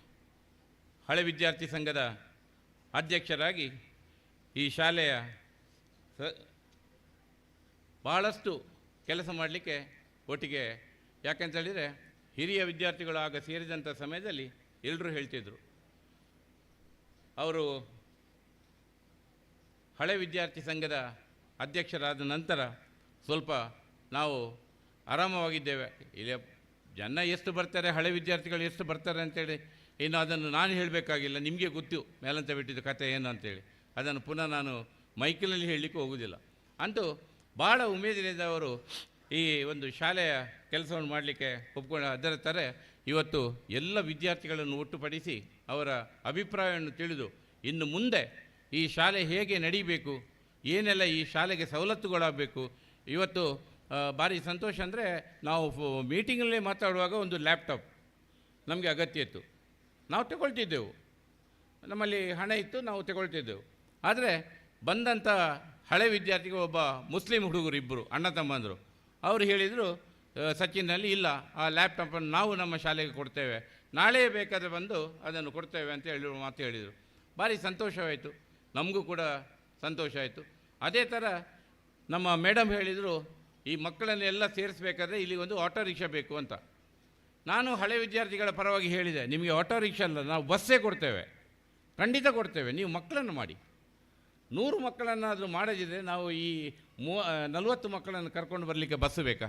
ಹಳೆ ವಿದ್ಯಾರ್ಥಿ ಸಂಘದ ಅಧ್ಯಕ್ಷರಾಗಿ ಈ ಶಾಲೆಯ ಭಾಳಷ್ಟು ಕೆಲಸ ಮಾಡಲಿಕ್ಕೆ ಒಟ್ಟಿಗೆ, ಯಾಕೆಂತೇಳಿದರೆ ಹಿರಿಯ ವಿದ್ಯಾರ್ಥಿಗಳು ಆಗ ಸೇರಿದಂಥ ಸಮಯದಲ್ಲಿ ಎಲ್ಲರೂ ಹೇಳ್ತಿದ್ರು, ಅವರು ಹಳೆ ವಿದ್ಯಾರ್ಥಿ ಸಂಘದ ಅಧ್ಯಕ್ಷರಾದ ನಂತರ ಸ್ವಲ್ಪ ನಾವು ಆರಾಮವಾಗಿದ್ದೇವೆ. ಇಲ್ಲಿ ಜನ ಎಷ್ಟು ಬರ್ತಾರೆ, ಹಳೆ ವಿದ್ಯಾರ್ಥಿಗಳು ಎಷ್ಟು ಬರ್ತಾರೆ ಅಂತೇಳಿ ಇನ್ನು ಅದನ್ನು ನಾನು ಹೇಳಬೇಕಾಗಿಲ್ಲ, ನಿಮಗೆ ಗೊತ್ತು ಮೇಲಂತ ಬಿಟ್ಟಿದ್ದು ಕತೆ ಏನು ಅಂತೇಳಿ. ಅದನ್ನು ಪುನಃ ನಾನು ಮೈಕಿನಲ್ಲಿ ಹೇಳಲಿಕ್ಕೂ ಹೋಗುವುದಿಲ್ಲ. ಅಂತೂ ಭಾಳ ಉಮೇದಿನಿಂದ ಅವರು ಈ ಒಂದು ಶಾಲೆಯ ಕೆಲಸವನ್ನು ಮಾಡಲಿಕ್ಕೆ ಒಪ್ಕೊಂಡು ಅದರ ಥರ ಇವತ್ತು ಎಲ್ಲ ವಿದ್ಯಾರ್ಥಿಗಳನ್ನು ಒಟ್ಟುಪಡಿಸಿ ಅವರ ಅಭಿಪ್ರಾಯವನ್ನು ತಿಳಿದು ಇನ್ನು ಮುಂದೆ ಈ ಶಾಲೆ ಹೇಗೆ ನಡೀಬೇಕು, ಏನೆಲ್ಲ ಈ ಶಾಲೆಗೆ ಸವಲತ್ತುಗಳಾಗಬೇಕು. ಇವತ್ತು ಭಾರಿ ಸಂತೋಷ ಅಂದರೆ ನಾವು ಮೀಟಿಂಗಲ್ಲೇ ಮಾತಾಡುವಾಗ ಒಂದು ಲ್ಯಾಪ್ಟಾಪ್ ನಮಗೆ ಅಗತ್ಯ ಇತ್ತು, ನಾವು ತಗೊಳ್ತಿದ್ದೆವು, ನಮ್ಮಲ್ಲಿ ಹಣ ಇತ್ತು, ನಾವು ತಗೊಳ್ತಿದ್ದೆವು. ಆದರೆ ಬಂದಂಥ ಹಳೆ ವಿದ್ಯಾರ್ಥಿಗಳು ಒಬ್ಬ ಮುಸ್ಲಿಂ ಹುಡುಗರು ಇಬ್ಬರು ಅಣ್ಣ ತಮ್ಮಂದರು, ಅವರು ಹೇಳಿದರು ಸಚಿನ್ನಲ್ಲಿ ಇಲ್ಲ, ಆ ಲ್ಯಾಪ್ಟಾಪನ್ನು ನಾವು ನಮ್ಮ ಶಾಲೆಗೆ ಕೊಡ್ತೇವೆ, ನಾಳೆ ಬೇಕಾದರೆ ಬಂದು ಅದನ್ನು ಕೊಡ್ತೇವೆ ಅಂತ ಹೇಳಿ ಮಾತು ಹೇಳಿದರು. ಭಾರಿ ಸಂತೋಷವಾಯಿತು, ನಮಗೂ ಕೂಡ ಸಂತೋಷ ಆಯಿತು. ಅದೇ ಥರ ನಮ್ಮ ಮೇಡಮ್ ಹೇಳಿದರು, ಈ ಮಕ್ಕಳನ್ನೆಲ್ಲ ಸೇರಿಸ್ಬೇಕಾದ್ರೆ ಇಲ್ಲಿ ಒಂದು ಆಟೋ ರಿಕ್ಷಾ ಬೇಕು ಅಂತ. ನಾನು ಹಳೆ ವಿದ್ಯಾರ್ಥಿಗಳ ಪರವಾಗಿ ಹೇಳಿದೆ, ನಿಮಗೆ ಆಟೋ ರಿಕ್ಷಾ ಅಲ್ಲ, ನಾವು ಬಸ್ಸೇ ಕೊಡ್ತೇವೆ, ಖಂಡಿತ ಕೊಡ್ತೇವೆ, ನೀವು ಮಕ್ಕಳನ್ನು ಮಾಡಿ. 100 ಮಕ್ಕಳನ್ನಾದರೂ ಮಾಡದಿದ್ದರೆ ನಾವು ಈ 40 ಮಕ್ಕಳನ್ನು ಕರ್ಕೊಂಡು ಬರಲಿಕ್ಕೆ ಬಸ್ಸು ಬೇಕಾ?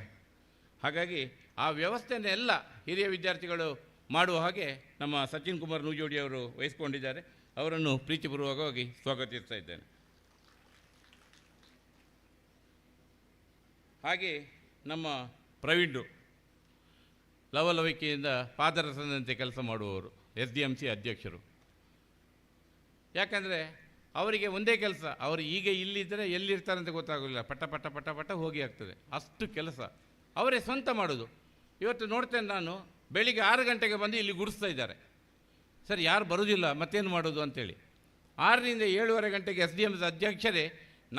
ಹಾಗಾಗಿ ಆ ವ್ಯವಸ್ಥೆಯನ್ನೆಲ್ಲ ಹಿರಿಯ ವಿದ್ಯಾರ್ಥಿಗಳು ಮಾಡುವ ಹಾಗೆ ನಮ್ಮ ಸಚಿನ್ ಕುಮಾರ್ ನೂಜೋಡಿಯವರು ವಹಿಸಿಕೊಂಡಿದ್ದಾರೆ. ಅವರನ್ನು ಪ್ರೀತಿಪೂರ್ವಕವಾಗಿ ಸ್ವಾಗತಿಸ್ತಾ ಇದ್ದೇನೆ. ಹಾಗೆ ನಮ್ಮ ಪ್ರವೀಣರು ಲವಲವಿಕೆಯಿಂದ ಪಾದರಸದಂತೆ ಕೆಲಸ ಮಾಡುವವರು, SDMC ಅಧ್ಯಕ್ಷರು. ಯಾಕಂದರೆ ಅವರಿಗೆ ಒಂದೇ ಕೆಲಸ, ಅವರು ಈಗ ಇಲ್ಲಿದ್ದರೆ ಎಲ್ಲಿರ್ತಾರಂತ ಗೊತ್ತಾಗೋದಿಲ್ಲ, ಪಟ ಪಟ ಪಟ ಪಟ ಹೋಗಿ ಆಗ್ತದೆ ಅಷ್ಟು ಕೆಲಸ ಅವರೇ ಸ್ವಂತ ಮಾಡೋದು. ಇವತ್ತು ನೋಡ್ತೇನೆ ನಾನು, ಬೆಳಿಗ್ಗೆ 6 ಗಂಟೆಗೆ ಬಂದು ಇಲ್ಲಿ ಗುಡಿಸ್ತಾ ಇದ್ದಾರೆ. ಸರ್ ಯಾರು ಬರೋದಿಲ್ಲ, ಮತ್ತೇನು ಮಾಡೋದು ಅಂಥೇಳಿ. 6ರಿಂದ 7:30 ಗಂಟೆಗೆ SDMC ಅಧ್ಯಕ್ಷರೇ,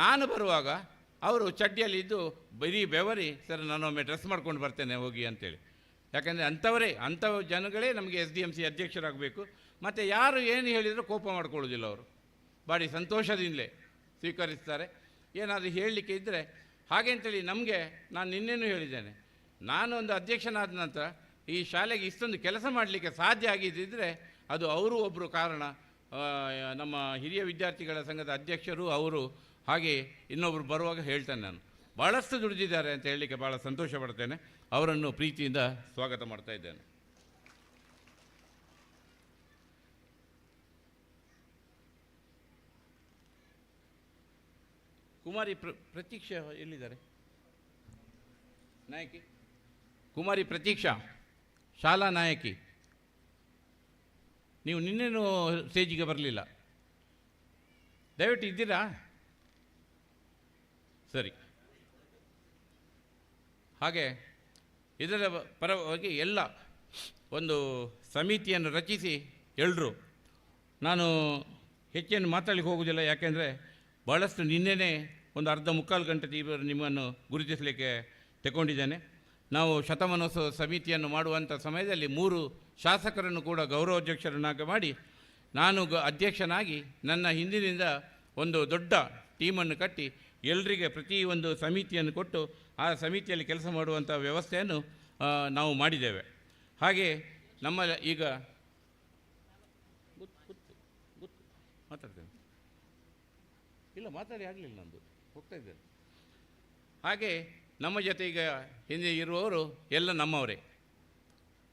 ನಾನು ಬರುವಾಗ ಅವರು ಚಡ್ಡಿಯಲ್ಲಿ ಇದ್ದು ಬರೀ ಬೆವರಿ, ಸರ್ ನಾನೊಮ್ಮೆ ಡ್ರೆಸ್ ಮಾಡ್ಕೊಂಡು ಬರ್ತೇನೆ ಹೋಗಿ ಅಂಥೇಳಿ. ಯಾಕಂದರೆ ಅಂಥ ಜನಗಳೇ ನಮಗೆ SDMC ಅಧ್ಯಕ್ಷರಾಗಬೇಕು. ಮತ್ತು ಯಾರು ಏನು ಹೇಳಿದರೂ ಕೋಪ ಮಾಡ್ಕೊಳ್ಳೋದಿಲ್ಲ, ಅವರು ಭಾರಿ ಸಂತೋಷದಿಂದಲೇ ಸ್ವೀಕರಿಸ್ತಾರೆ. ಏನಾದರೂ ಹೇಳಲಿಕ್ಕೆ ಇದ್ದರೆ ಹಾಗೆ ಅಂತೇಳಿ ನಮಗೆ, ನಾನು ನಿನ್ನೇನೂ ಹೇಳಿದ್ದೇನೆ, ನಾನೊಂದು ಅಧ್ಯಕ್ಷನಾದ ನಂತರ ಈ ಶಾಲೆಗೆ ಇಷ್ಟೊಂದು ಕೆಲಸ ಮಾಡಲಿಕ್ಕೆ ಸಾಧ್ಯ ಆಗಿದ್ದಿದ್ದರೆ ಅದು ಅವರು ಒಬ್ಬರು ಕಾರಣ, ನಮ್ಮ ಹಿರಿಯ ವಿದ್ಯಾರ್ಥಿಗಳ ಸಂಘದ ಅಧ್ಯಕ್ಷರು ಅವರು, ಹಾಗೆ ಇನ್ನೊಬ್ಬರು ಬರುವಾಗ ಹೇಳ್ತೇನೆ ನಾನು, ಭಾಳಷ್ಟು ದುಡಿದಿದ್ದಾರೆ ಅಂತ ಹೇಳಲಿಕ್ಕೆ ಭಾಳ ಸಂತೋಷ ಪಡ್ತೇನೆ. ಅವರನ್ನು ಪ್ರೀತಿಯಿಂದ ಸ್ವಾಗತ ಮಾಡ್ತಾ ಇದ್ದೇನೆ. ಕುಮಾರಿ ಪ್ರತೀಕ್ಷಾ ಎಲ್ಲಿದ್ದಾರೆ? ನಾಯಕಿ ಕುಮಾರಿ ಪ್ರತೀಕ್ಷಾ, ಶಾಲಾ ನಾಯಕಿ, ನೀವು ನಿನ್ನೇನು ಸ್ಟೇಜಿಗೆ ಬರಲಿಲ್ಲ, ದಯವಿಟ್ಟು ಇದ್ದೀರಾ? ಸರಿ. ಹಾಗೆ ಇದರ ಪರವಾಗಿ ಎಲ್ಲ ಒಂದು ಸಮಿತಿಯನ್ನು ರಚಿಸಿ ಎಲ್ಲರೂ, ನಾನು ಹೆಚ್ಚೇನು ಮಾತಾಡಲಿಕ್ಕೆ ಹೋಗುವುದಿಲ್ಲ, ಯಾಕೆಂದರೆ ಭಾಳಷ್ಟು ನಿನ್ನೆಯೇ ಒಂದು ಅರ್ಧ ಮುಕ್ಕಾಲು ಗಂಟೆ ಇವರು ನಿಮ್ಮನ್ನು ಗುರುತಿಸಲಿಕ್ಕೆ ತಗೊಂಡಿದ್ದೇನೆ. ನಾವು ಶತಮಾನೋತ್ಸವ ಸಮಿತಿಯನ್ನು ಮಾಡುವಂಥ ಸಮಯದಲ್ಲಿ 3 ಶಾಸಕರನ್ನು ಕೂಡ ಗೌರವಾಧ್ಯಕ್ಷರನ್ನಾಗಿ ಮಾಡಿ, ನಾನು ಅಧ್ಯಕ್ಷನಾಗಿ ನನ್ನ ಹಿಂದಿನಿಂದ ಒಂದು ದೊಡ್ಡ ಟೀಮನ್ನು ಕಟ್ಟಿ ಎಲ್ಲರಿಗೆ ಪ್ರತಿ ಒಂದು ಸಮಿತಿಯನ್ನು ಕೊಟ್ಟು ಆ ಸಮಿತಿಯಲ್ಲಿ ಕೆಲಸ ಮಾಡುವಂಥ ವ್ಯವಸ್ಥೆಯನ್ನು ನಾವು ಮಾಡಿದ್ದೇವೆ. ಹಾಗೆ ನಮ್ಮ ಈಗ ಮಾತಾಡ್ತೇನೆ, ಇಲ್ಲ ಮಾತಾಡಿ ಆಗಲಿಲ್ಲ ನಂದು, ಹೋಗ್ತಾ ಇದ್ದೇನೆ. ಹಾಗೆ ನಮ್ಮ ಜೊತೆ ಈಗ ಹಿಂದೆ ಇರುವವರು ಎಲ್ಲ ನಮ್ಮವರೇ,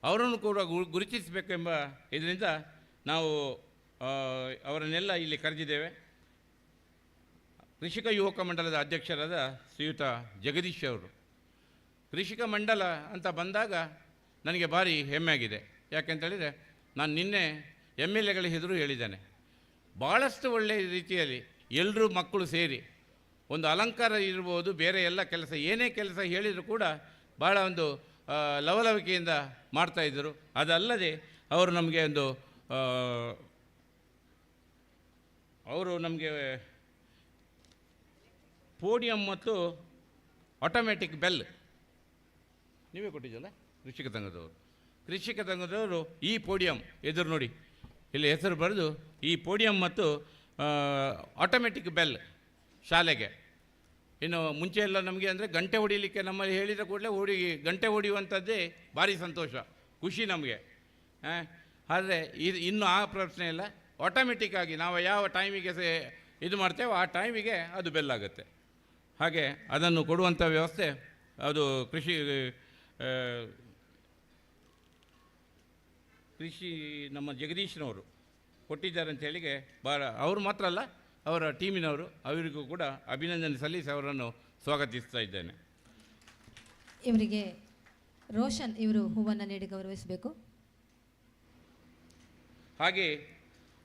ಅವರನ್ನು ಕೂಡ ಗುರುತಿಸಬೇಕೆಂಬ ಇದರಿಂದ ನಾವು ಅವರನ್ನೆಲ್ಲ ಇಲ್ಲಿ ಕರೆದಿದ್ದೇವೆ. ಕೃಷಿಕ ಯುವಕ ಮಂಡಲದ ಅಧ್ಯಕ್ಷರಾದ ಶ್ರೀಯುತ ಜಗದೀಶ್ ಅವರು. ಕೃಷಿಕ ಮಂಡಲ ಅಂತ ಬಂದಾಗ ನನಗೆ ಭಾರಿ ಹೆಮ್ಮೆ ಆಗಿದೆ. ಯಾಕೆಂತೇಳಿದರೆ ನಾನು ನಿನ್ನೆ MLAಗಳ ಎದುರು ಹೇಳಿದ್ದೇನೆ, ಭಾಳಷ್ಟು ಒಳ್ಳೆಯ ರೀತಿಯಲ್ಲಿ ಎಲ್ಲರೂ ಮಕ್ಕಳು ಸೇರಿ ಒಂದು ಅಲಂಕಾರ ಇರ್ಬೋದು, ಬೇರೆ ಎಲ್ಲ ಕೆಲಸ ಏನೇ ಕೆಲಸ ಹೇಳಿದರೂ ಕೂಡ ಭಾಳ ಒಂದು ಲವಲವಿಕೆಯಿಂದ ಮಾಡ್ತಾಯಿದ್ದರು. ಅದಲ್ಲದೆ ಅವರು ನಮಗೆ ಒಂದು ಅವರು ನಮಗೆ ಪೋಡಿಯಂ ಮತ್ತು ಆಟೋಮ್ಯಾಟಿಕ್ ಬೆಲ್ ನೀವೇ ಕೊಟ್ಟಿದ್ದಲ್ಲ, ಕೃಷಿಕ ಸಂಘದವರು. ಕೃಷಿಕ ಸಂಘದವರು ಈ ಪೋಡಿಯಂ ಎದುರು ನೋಡಿ ಇಲ್ಲಿ ಹೆಸರು ಬರೆದು ಈ ಪೋಡಿಯಂ ಮತ್ತು ಆಟೋಮೆಟಿಕ್ ಬೆಲ್ ಶಾಲೆಗೆ. ಇನ್ನು ಮುಂಚೆ ಎಲ್ಲ ನಮಗೆ ಅಂದರೆ ಗಂಟೆ ಹೊಡಿಲಿಕ್ಕೆ ನಮ್ಮಲ್ಲಿ ಹೇಳಿದ ಕೂಡಲೇ ಗಂಟೆ ಹೊಡೆಯುವಂಥದ್ದೇ ಭಾರಿ ಸಂತೋಷ, ಖುಷಿ ನಮಗೆ. ಆದರೆ ಇದು ಇನ್ನೂ ಆ ಪ್ರಶ್ನೆ ಇಲ್ಲ, ಆಟೋಮೆಟಿಕ್ಕಾಗಿ ನಾವು ಯಾವ ಟೈಮಿಗೆ ಇದು ಮಾಡ್ತೇವೋ ಆ ಟೈಮಿಗೆ ಅದು ಬೆಲ್ ಆಗುತ್ತೆ. ಹಾಗೆ ಅದನ್ನು ಕೊಡುವಂಥ ವ್ಯವಸ್ಥೆ ಅದು ಕೃಷಿ ಕೃಷಿ ನಮ್ಮ ಜಗದೀಶ್ನವರು ಕೊಟ್ಟಿದ್ದಾರೆ ಅಂತ ಹೇಳಿಗೆ ಭಾಳ ಅವರು ಮಾತ್ರ ಅಲ್ಲ, ಅವರ ಟೀಮಿನವರು, ಅವರಿಗೂ ಕೂಡ ಅಭಿನಂದನೆ ಸಲ್ಲಿಸಿ ಅವರನ್ನು ಸ್ವಾಗತಿಸ್ತಾ ಇದ್ದೇನೆ. ಇವರಿಗೆ ರೋಷನ್ ಇವರು ಹೂವನ್ನು ನೀಡಿ ಗೌರವಿಸಬೇಕು. ಹಾಗೆ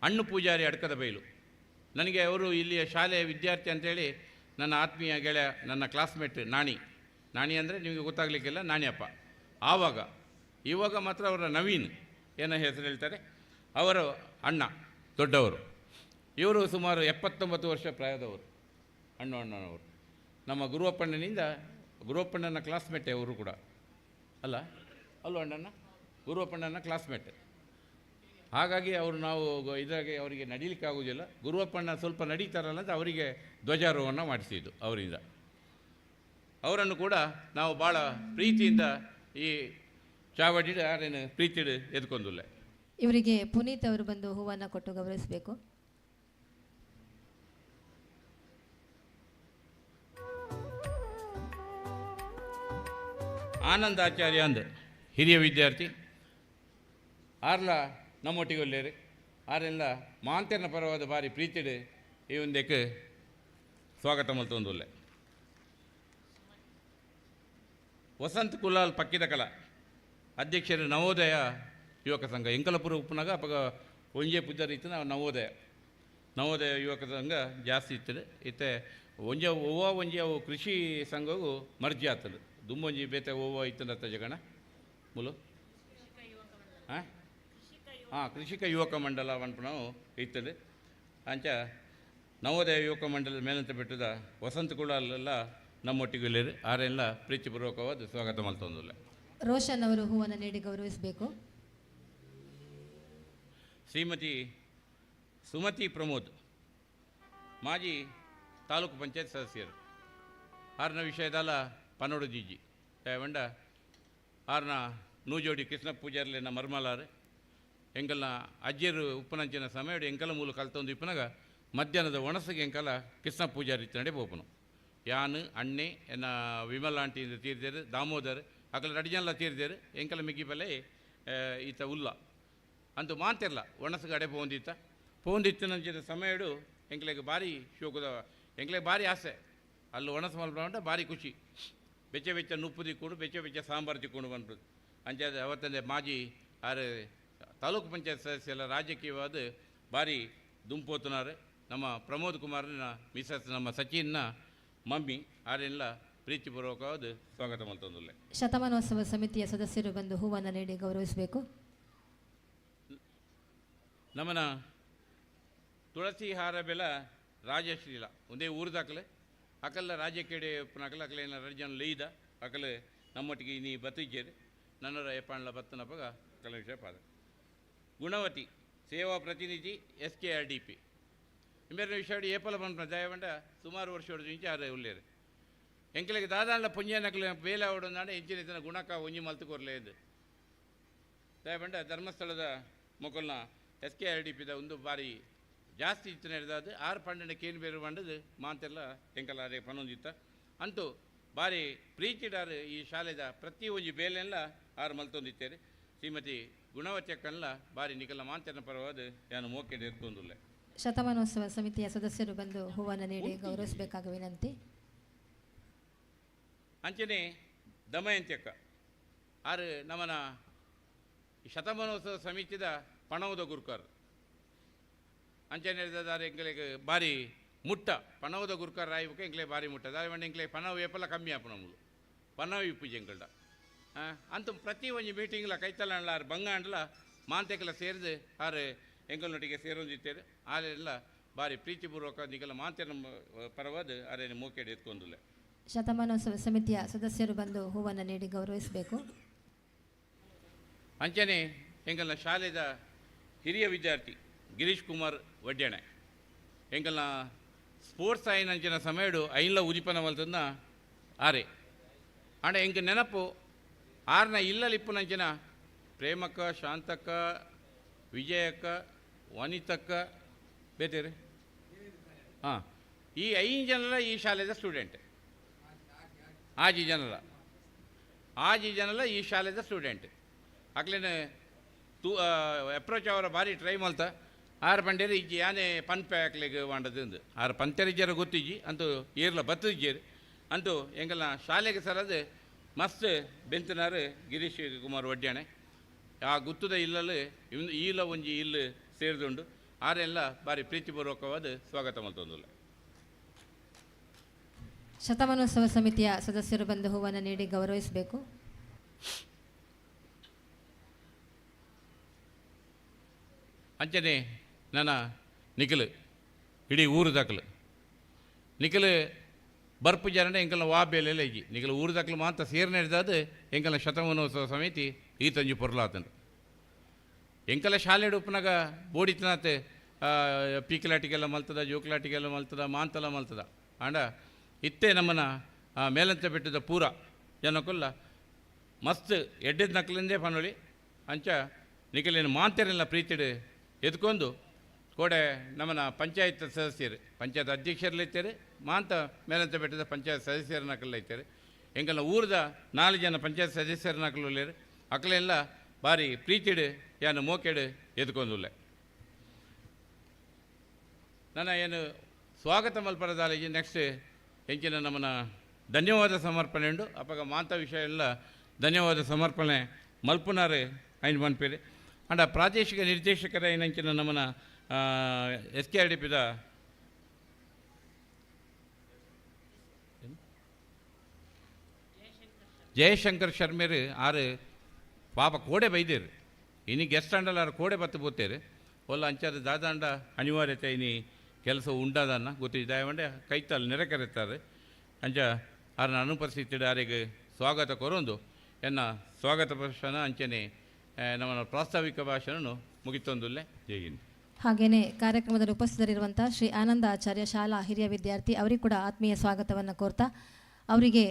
ಅಣ್ಣು ಪೂಜಾರಿ ಅಡ್ಕದ ಬೈಲು, ನನಗೆ ಅವರು ಇಲ್ಲಿಯ ಶಾಲೆಯ ವಿದ್ಯಾರ್ಥಿ ಅಂಥೇಳಿ ನನ್ನ ಆತ್ಮೀಯ ಗೆಳೆಯ, ನನ್ನ ಕ್ಲಾಸ್ಮೇಟ್ ನಾಣಿ, ನಾಣಿ ಅಂದರೆ ನಿಮಗೆ ಗೊತ್ತಾಗಲಿಕ್ಕಿಲ್ಲ, ನಾಣಿಯಪ್ಪ. ಆವಾಗ ಇವಾಗ ಮಾತ್ರ ಅವರ ನವೀನ್ ಏನೋ ಹೆಸರು ಹೇಳ್ತಾರೆ, ಅವರು ಅಣ್ಣ ದೊಡ್ಡವರು. ಇವರು ಸುಮಾರು 79 ವರ್ಷ ಪ್ರಾಯದವರು ಅಣ್ಣು ಅಣ್ಣನವರು. ನಮ್ಮ ಗುರುವಪ್ಪಣ್ಣನಿಂದ, ಗುರುವಪ್ಪಣ್ಣನ ಕ್ಲಾಸ್ಮೇಟೆ ಅವರು ಕೂಡ ಅಲ್ಲ, ಅಲ್ವ ಅಣ್ಣನ, ಗುರುವಪ್ಪಣ್ಣನ ಕ್ಲಾಸ್ಮೇಟ್. ಹಾಗಾಗಿ ಅವರು ನಾವು ಇದಾಗಿ ಅವರಿಗೆ ನಡೀಲಿಕ್ಕೆ ಆಗೋದಿಲ್ಲ. ಗುರುವಪ್ಪಣ್ಣ ಸ್ವಲ್ಪ ನಡೀತಾರಲ್ಲ ಅಂತ ಅವರಿಗೆ ಧ್ವಜಾರೋಹಣ ಮಾಡಿಸಿದ್ದು ಅವರಿಂದ. ಅವರನ್ನು ಕೂಡ ನಾವು ಭಾಳ ಪ್ರೀತಿಯಿಂದ ಈ ಚಾವಡಿಡು ಯಾರೇನು ಪ್ರೀತಿಡು ಎದ್ಕೊಂದುಲ್ಲೆ. ಇವರಿಗೆ ಪುನೀತ್ ಅವರು ಬಂದು ಹೂವನ್ನು ಕೊಟ್ಟು ಗೌರವಿಸಬೇಕು. ಆನಂದ ಆಚಾರ್ಯ ಅಂದ್ ಹಿರಿಯ ವಿದ್ಯಾರ್ಥಿ, ಆರ್ಲ ನಮ್ಮೊಟ್ಟಿಗೆ ಒಲ್ಲೇರು, ಆರೆಲ್ಲ ಮಾಂತೆರ್ನ ಪರವಾದ ಭಾರಿ ಪ್ರೀತಿಡು ಈ ಒಂದಕ್ಕೆ ಸ್ವಾಗತ ಮಲ್ತೊಂದುಲ್ಲೆ. ವಸಂತ್ ಕುಲಾಲ್ ಪಕ್ಕಿದ ಕಲ ಅಧ್ಯಕ್ಷರು ನವೋದಯ ಯುವಕ ಸಂಘ ಎಂಕಲಪುರ ಉಪ್ಪುನಾಗ ಅಪಗ ಒಂಜೆ ಪುಜಾರಿ ಇತ್ತು ನಾವು ನವೋದಯ, ನವೋದಯ ಯುವಕ ಸಂಘ ಜಾಸ್ತಿ ಇತ್ತು. ಇತ್ತೆ ಒಂಜೆ ಓವ ಒಂಜೆ ಅವು ಕೃಷಿ ಸಂಘವು ಮರ್ಜಿ ಆಗ್ತದೆ. ದುಂಬೊಂಜಿ ಬೇತೆ ಓವ ಇತ್ತಂತ ಜಗಣ ಮುಲು ಹಾಂ ಹಾಂ ಕೃಷಿಕ ಯುವಕ ಮಂಡಲ ನಾವು ಇತ್ತದೆ. ಅಂಚ ನವೋದಯ ಯುವಕ ಮಂಡಲದ ಮೇಲಂತ ಬಿಟ್ಟದ ವಸಂತ ಕುಲಾಲೆಲ್ಲ ನಮ್ಮೊಟ್ಟಿಗೆ ಇಲ್ಲೇರು, ಆರೆಲ್ಲ ಪ್ರೀತಿಪೂರ್ವಕವಾದ ಸ್ವಾಗತ ಮಲ್ತೊಂದುಲ್ಲ. ರೋಷನ್ ಅವರು ಹೂವನ್ನು ನೀಡಿ ಗೌರವಿಸಬೇಕು. ಶ್ರೀಮತಿ ಸುಮತಿ ಪ್ರಮೋದ್ ಮಾಜಿ ತಾಲೂಕು ಪಂಚಾಯತ್ ಸದಸ್ಯರು. ಆರ್ನ ವಿಷಯದಲ್ಲ ಪನೋಡು ಜಿಜಿ ಬಂಡ ಆರ್ನ ನೂಜೋಡಿ ಕೃಷ್ಣ ಪೂಜಾರ್ಲಿನ ಮರ್ಮಲಾರು ಎಂಕಲ್ನ ಅಜ್ಜಿಯರು ಉಪ್ಪನಂಚಿನ ಸಮಯಡು ಎಂಕಲ ಮೂಲ ಕಲ್ತೊಂದು ಇಪ್ಪನಾಗ ಮಧ್ಯಾಹ್ನದ ಒಣಸಿಗೆ ಎಂಕಲ ಕೃಷ್ಣ ಪೂಜಾರಿ ನಡೆ ಪೋಪನು. ಯಾನು ಅಣ್ಣೆ ಎನ್ನ ವಿಮಲ ಆಂಟಿ ತೀರ್ದೇರು, ದಾಮೋದರ್ ಅಕಲ ರಡಿಜನ್ಲ ತೀರ್ದೇರು, ಎಂಕಲ ಮಿಕ್ಕಿ ಪಲ್ಲೆ ಈತ ಉಲ್ಲ ಅಂತೂ ಮಾಂತಿರಲ್ಲ ಒಣಸಿಗೆ ಅಡೆ ಪೋಂದಿತ್ತ ಪೋಂದಿತ್ತಿನಂಚಿನ ಸಮಯಡು ಎಂಕಲೆಗೆ ಭಾರಿ ಶೋಕದ, ಎಂಕಲೆಗೆ ಭಾರಿ ಆಸೆ ಅಲ್ಲಿ ಒಣಸು ಮಲ್ಪಂಡ ಭಾರಿ ಖುಷಿ. ಬೆಚ್ಚ ಬೆಚ್ಚ ನುಪ್ಪು ತಿಕ್ಕೊಂಡು ಬೆಚ್ಚ ಬೆಚ್ಚ ಸಾಂಬಾರು ತಿಕ್ಕೊಂಡು ಬಂದ್ಬಿಡು. ಅಂಚಾದ ಅವತ್ತಂದೆ ಮಾಜಿ ಆರು ತಾಲೂಕು ಪಂಚಾಯತ್ ಸದಸ್ಯೆಲ್ಲ ರಾಜಕೀಯವಾದ ಭಾರಿ ದುಂಪೋತನಾರು ನಮ್ಮ ಪ್ರಮೋದ್ ಕುಮಾರ್ನ ಮಿಸಸ್ ನಮ್ಮ ಸಚಿನ್ನ ಮಮ್ಮಿ ಆರೆಲ್ಲ ಪ್ರೀತಿಪೂರ್ವಕವಾದ ಸ್ವಾಗತ ಮಲ್ತೊಂದುಲ್ಲೆ. ಶತಮಾನೋತ್ಸವ ಸಮಿತಿಯ ಸದಸ್ಯರು ಬಂದು ಹೂವನ್ನು ನೀಡಿ ಗೌರವಿಸಬೇಕು. ನಮ್ಮನ ತುಳಸಿ ಹಾರ ಬೆಲ ರಾಜಶ್ರೀಲ ಒಂದೇ ಊರ್ದಾಕಲೆ ಅಕಲ್ಲ ರಾಜ್ಯಕ್ಕೇಡೆ ಅಕಲ ಅಕಲೇನ ರಜನ ಲೈದ ಅಕಲೆ ನಮ್ಮೊಟ್ಟಿಗೆ ನೀ ಬತ್ತಿಜ್ಜೇರು ನನ್ನರ ಎಪ್ಪಾಣ್ಲ ಬತ್ತನಪಗ ಅಕಲ ವಿಷಯ ಪಾದ. ಗುಣವತಿ ಸೇವಾ ಪ್ರತಿನಿಧಿ S K R D P ಇಂಬೇರಿನ ವಿಷಯ ಏಪಲ ಪನ್ಪುನ ದಯವಂಡ ಸುಮಾರು ವರ್ಷ ಇಂಚ ಆರು ಉಲ್ಲೇರು. ಎಂಕಲೆಗೆ ದಾದಾಂಡ ಪುಂಜನಕಲೆ ಬೇಲೆ ಅವಡೊಂದಾಂಡ ಎಂಚಿನ ಇತ್ತಿನ ಗುಣಕ ಒಂಜಿ ಮಲ್ತು ಕೊರ್ಲೆ ದಯವಂಡ ಧರ್ಮಸ್ಥಳದ ಮೊಕಲ್ನ ಎಸ್ ಕೆ ಆರ್ ಡಿ ಪಿದ ಒಂದು ಬಾರಿ ಜಾಸ್ತಿ ಇತ್ತು ನಡೆದಾದ 6 ಪಂಡನ ಕೇನು ಬೇರು ಬಂಡದು ಮಾಂತೆಲ್ಲ ಎಂಕಲಾರೆ ಪನೊಂದಿತ್ತ ಅಂತೂ ಬಾರಿ ಪ್ರೀತಿಡಾರು ಈ ಶಾಲೆದ ಪ್ರತಿ ಒಂಜಿ ಬೇಲೆಲ್ಲ ಆರು ಮಲ್ತೊಂದಿತ್ತೇರಿ. ಶ್ರೀಮತಿ ಗುಣವತಿ ಅಕ್ಕನ್ಲ ಬಾರಿ ನಿಕಲ ಮಾಂತೆನ ಪರವಾದ ಯಾನು ಮೋಕೆ ಎತ್ಕೊಂದುಲ್ಲೆ. ಶತಮಾನೋತ್ಸವ ಸಮಿತಿಯ ಸದಸ್ಯರು ಬಂದು ಹೂವನ್ನು ನೀಡಿ ಗೌರವಿಸಬೇಕಾದ ವಿನಂತಿ. ಅಂಚನೆ ದಮಯಂತಿ ಅಕ್ಕ ಆರು ನಮ್ಮನ ಶತಮಾನೋತ್ಸವ ಸಮಿತಿದ ಪಣವದ ಗುರುಕಾರ್ ಅಂಚನೆ ಹೇಳಿದಾರೆ ಎಂಕಲೆಗೆ ಭಾರಿ ಮುಟ್ಟ ಪಣವದ ಗುರುಕಾರ್ ರಾಯ್ಬೇಕು ಎಂಕ್ಲೆ ಭಾರಿ ಮುಟ್ಟ ದಾರಿ ಬಂಡ ಎಂಕ್ಲೆ ಪಣವು ಏಪಲ ಕಮ್ಮಿ ಆಪು ನಮ್ಮದು ಪಣವು ಇಪ್ಪುಜಿ ಎಂಕಲ್ಡ ಅಂತ ಪ್ರತಿ ಒಂಜಿ ಮೀಟಿಂಗ್ಲ ಕೈತಲ ಅಂಡ್ಲ ಆರು ಬಂಗ ಅಂಡ್ಲ ಮಾಂತೆಕಲ ಸೇರಿದು ಆರು ಎಂಕಲ್ನೊಟ್ಟಿಗೆ ಸೇರೊಂದಿತ್ತೇರು ಆರೆಲ್ಲ ಭಾರಿ ಪ್ರೀತಿಪೂರ್ವಕ ನಿಕಲ ಮಾಂತೆನ ಪರವಾದ ಆರೇನು ಮೋಕೆಡ್ ಎತ್ಕೊಂದುಲ್ಲೆ. ಶತಮಾನೋತ್ಸವ ಸಮಿತಿಯ ಸದಸ್ಯರು ಬಂದು ಹೂವನ್ನು ನೀಡಿ ಗೌರವಿಸಬೇಕು. ಅಂಚನೆ ಎಂಕಲ್ನ ಶಾಲೆದ ಹಿರಿಯ ವಿದ್ಯಾರ್ಥಿ ಗಿರೀಶ್ ಕುಮಾರ್ ವಡ್ಯಣೆ ಎಂಕಲ್ನ ಸ್ಪೋರ್ಟ್ಸ್ ಆಯಿನ ಅಂಚಿನ ಸಮಯಡು ಐನ್ಲ ಉದಿಪನ ಮಲ್ತನ್ನ ಆರೆ ಆಂಡ ಎಂಕ ನೆನಪು ಆರ್ನ ಇಲ್ಲಲಿಪ್ಪುನಂಚಿನ ಪ್ರೇಮಕ್ಕ ಶಾಂತಕ್ಕ ವಿಜಯಕ್ಕ ವನಿತಕ್ಕ ಬೇತೇರಿ ಹಾಂ ಈ 5 ಜನರ ಈ ಶಾಲೆದ ಸ್ಟೂಡೆಂಟ್ ಆಜಿ ಜನರ ಆಜಿ ಜನಲ ಈ ಶಾಲೆದ ಸ್ಟೂಡೆಂಟ್. ಅಕ್ಲೆನ ತೂ ಅಪ್ರೋಚ್ ಅವರ ಭಾರಿ ಟ್ರೈ ಮಲ್ತ ಆರು ಪಂಡೇರು ಇಜ್ಜಿ ಯಾನೆ ಪನ್ಪೆ ಅಕ್ಲೆಗ್ ವಾಂಡದು ಆರು ಪಂತೆರಿಜ್ಜರ ಗೊತ್ತಿಜ್ಜಿ ಅಂತೂ ಏರ್ಲ ಬತ್ತಿಜ್ಜೇರು ಅಂತೂ ಎಂಗಲ್ನ ಶಾಲೆಗೆ ಸರದು ಮಸ್ತ್ ಬೆಂತನಾರು ಗಿರೀಶ್ ಕುಮಾರ್ ವಡ್ಯಾಣೆ. ಆ ಗುತ್ತದ ಇಲ್ಲಲ್ಲಿ ಈಲ ಒಂಜಿ ಇಲ್ಲು ಸೇರಿದುಂಡು. ಆರೆಲ್ಲ ಭಾರಿ ಪ್ರೀತಿಪೂರ್ವಕವಾದ ಸ್ವಾಗತ ಮಲ್ತೊಂದುಲ್ಲ. ಶತಮಾನೋತ್ಸವ ಸಮಿತಿಯ ಸದಸ್ಯರು ಬಂದು ಹೂವನ್ನು ನೀಡಿ ಗೌರವಿಸಬೇಕು. ಅಂಚನೆ ನನ್ನ ನಿಖಲು ಇಡೀ ಊರು ದಾಖಲು ನಿಖಲು ಬರ್ಪು ಜನನೆ ಎಂಕಲ್ನ ವಾ ಬೇಲೆಲ್ಲ ಇಜ್ಜಿ ನಿಖಲು ಊರು ದಾಖಲು ಮಾತ್ರ ಸೇರ್ ನಡೆದಾದ ಎಂಕಲ್ನ ಶತಮಾನೋತ್ಸವ ಸಮಿತಿ ಈ ತಂಜಿ ಪೊರ್ಲಾತಂಡು. ಎಂಕಲ ಶಾಲೆ ಉಪ್ಪನಾಗ ಬೋಡಿತನಾತೆ ಪೀಕಲಾಟಿಗೆಲ್ಲ ಮಲ್ತದ, ಜೋಕಲಾಟಿಗೆಲ್ಲ ಮಲ್ತದ, ಮಾಂತಲ ಮಲ್ತದ. ಆಂಡ ಇತ್ತೆ ನಮ್ಮನ ಮೇಲಂತ ಬೆಟ್ಟದ ಪೂರ ಜನಕ್ಕಲ್ಲ ಮಸ್ತ್ ಎಡ್ಡೆದ ನಕಲಿಂದೇ ಪನೊಳಿ ಅಂಚ ನಿಖಲೇನು ಮಾಂತರೆಲ್ಲ ಪ್ರೀತಿಡು ಎದ್ಕೊಂಡು ಕೋಡೆ ನಮ್ಮನ ಪಂಚಾಯತ್ ಸದಸ್ಯರು, ಪಂಚಾಯತ್ ಅಧ್ಯಕ್ಷರಲ್ಲಿ ಮಾಂತ ಮೇಲಂತ ಬೆಟ್ಟದ ಪಂಚಾಯತ್ ಸದಸ್ಯರ ನಕಲು ಎಂಕಲ್ನ ಊರದ 4 ಜನ ಪಂಚಾಯತ್ ಸದಸ್ಯರ ನಕಲು ಅಕಲೆಲ್ಲ ಭಾರಿ ಪ್ರೀತಿಡು ಯಾನು ಮೋಕೆಡು ಎದ್ಕೊಂದುಲ್ಲೆ. ನನ್ನ ಏನು ಸ್ವಾಗತ ಮಲ್ಪರದಾಲಿಗೆ ನೆಕ್ಸ್ಟ್ ಎಂಚಿನ ನಮ್ಮನ ಧನ್ಯವಾದ ಸಮರ್ಪಣೆ ಉಂಡು. ಅಪಗ ಮಾಂತ ವಿಷಯ ಎಲ್ಲ ಧನ್ಯವಾದ ಸಮರ್ಪಣೆ ಮಲ್ಪುನಾರು ಐನ್ ಮನ್ಪೇರಿ. ಅಂಡ ಪ್ರಾದೇಶಿಕ ನಿರ್ದೇಶಕರ ಏನಂಚಿನ ನಮ್ಮನ ಎಸ್ ಕೆ ಆರ್ ಡಿ ಪಿದ ಜಯಶಂಕರ್ ಶರ್ಮೇರು ಆರು ಪಾಪ ಕೋಡೆ ಬೈದೇರು. ಇನಿ ಗೆಸ್ಟ್ ಅಂಡಲ್ ಆರು ಕೋಡೆ ಬತ್ತು ಪೋತೇರು ಒಲ್ಲ ಅಂಚಾರು ದಾದಾಂಡ ಅನಿವಾರ್ಯತೆ ಇನಿ ಕೆಲಸ ಉಂಡದನ್ನ ಗೊತ್ತಿದ್ದ ವಂಡೆ ಕೈತಲ್ಲಿ ನೆರೆ ಕರೀತಾರೆ. ಅಂಚ ಆರನ ಅನುಪಸ್ಥಿತಿ ಆರಿಗೆ ಸ್ವಾಗತ ಕೊರೊಂದು ಎನ್ನ ಸ್ವಾಗತ ಭಾಷಣ ಅಂಚನೆ ನಮ್ಮ ಪ್ರಾಸ್ತಾವಿಕ ಭಾಷಣನು ಮುಗಿತೊಂದುಲ್ಲೆ. ಜೈ ಹಿಂದ್. ಹಾಗೆಯೇ ಕಾರ್ಯಕ್ರಮದಲ್ಲಿ ಉಪಸ್ಥಿತರಿರುವಂಥ ಶ್ರೀ ಆನಂದ ಆಚಾರ್ಯ ಶಾಲಾ ಹಿರಿಯ ವಿದ್ಯಾರ್ಥಿ ಅವರಿಗೆ ಕೂಡ ಆತ್ಮೀಯ ಸ್ವಾಗತವನ್ನು ಕೋರ್ತಾ ಅವರಿಗೆ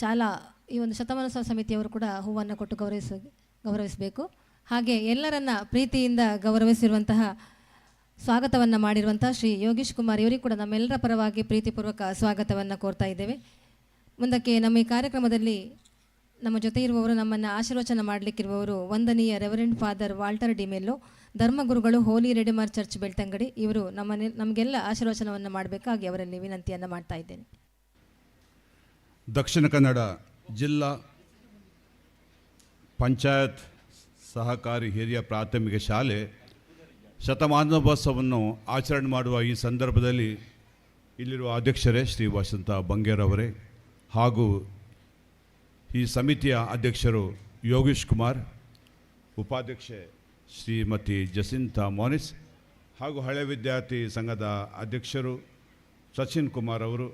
ಶಾಲಾ ಈ ಒಂದು ಶತಮಾನೋತ್ಸವ ಸಮಿತಿಯವರು ಕೂಡ ಹೂವನ್ನು ಕೊಟ್ಟು ಗೌರವಿಸಬೇಕು. ಹಾಗೆ ಎಲ್ಲರನ್ನ ಪ್ರೀತಿಯಿಂದ ಗೌರವಿಸಿರುವಂತಹ ಸ್ವಾಗತವನ್ನು ಮಾಡಿರುವಂಥ ಶ್ರೀ ಯೋಗೀಶ್ ಕುಮಾರ್ ಇವರಿಗೆ ಕೂಡ ನಮ್ಮೆಲ್ಲರ ಪರವಾಗಿ ಪ್ರೀತಿಪೂರ್ವಕ ಸ್ವಾಗತವನ್ನು ಕೋರ್ತಾ ಇದ್ದೇವೆ. ಮುಂದಕ್ಕೆ ನಮ್ಮ ಈ ಕಾರ್ಯಕ್ರಮದಲ್ಲಿ ನಮ್ಮ ಜೊತೆ ಇರುವವರು, ನಮ್ಮನ್ನು ಆಶೀರ್ವಚನ ಮಾಡಲಿಕ್ಕಿರುವವರು ವಂದನೀಯ ರೆವರೆಂಡ್ ಫಾದರ್ ವಾಲ್ಟರ್ ಡಿಮೆಲ್ಲೋ, ಧರ್ಮಗುರುಗಳು ಹೋಲಿ ರೆಡಿಮರ್ ಚರ್ಚ್ ಬೆಳ್ತಂಗಡಿ. ಇವರು ನಮಗೆಲ್ಲ ಆಶೀರ್ವಚನವನ್ನು ಮಾಡಬೇಕಾಗಿ ಅವರಲ್ಲಿ ವಿನಂತಿಯನ್ನು ಮಾಡ್ತಾ ಇದ್ದೇನೆ. ದಕ್ಷಿಣ ಕನ್ನಡ ಜಿಲ್ಲಾ ಪಂಚಾಯತ್ ಸಹಕಾರಿ ಹಿರಿಯ ಪ್ರಾಥಮಿಕ ಶಾಲೆ ಶತಮಾನೋತ್ಸವವನ್ನು ಆಚರಣೆ ಮಾಡುವ ಈ ಸಂದರ್ಭದಲ್ಲಿ ಇಲ್ಲಿರುವ ಅಧ್ಯಕ್ಷರೇ ಶ್ರೀ ವಸಂತ ಬಂಗೇರವರೇ ಹಾಗೂ ಈ ಸಮಿತಿಯ ಅಧ್ಯಕ್ಷರು ಯೋಗೇಶ್ ಕುಮಾರ್, ಉಪಾಧ್ಯಕ್ಷೆ ಶ್ರೀಮತಿ ಜಸಿಂತಾ ಮೋನಿಸ್ ಹಾಗೂ ಹಳೆ ವಿದ್ಯಾರ್ಥಿ ಸಂಘದ ಅಧ್ಯಕ್ಷರು ಸಚಿನ್ ಕುಮಾರ್ ಅವರು,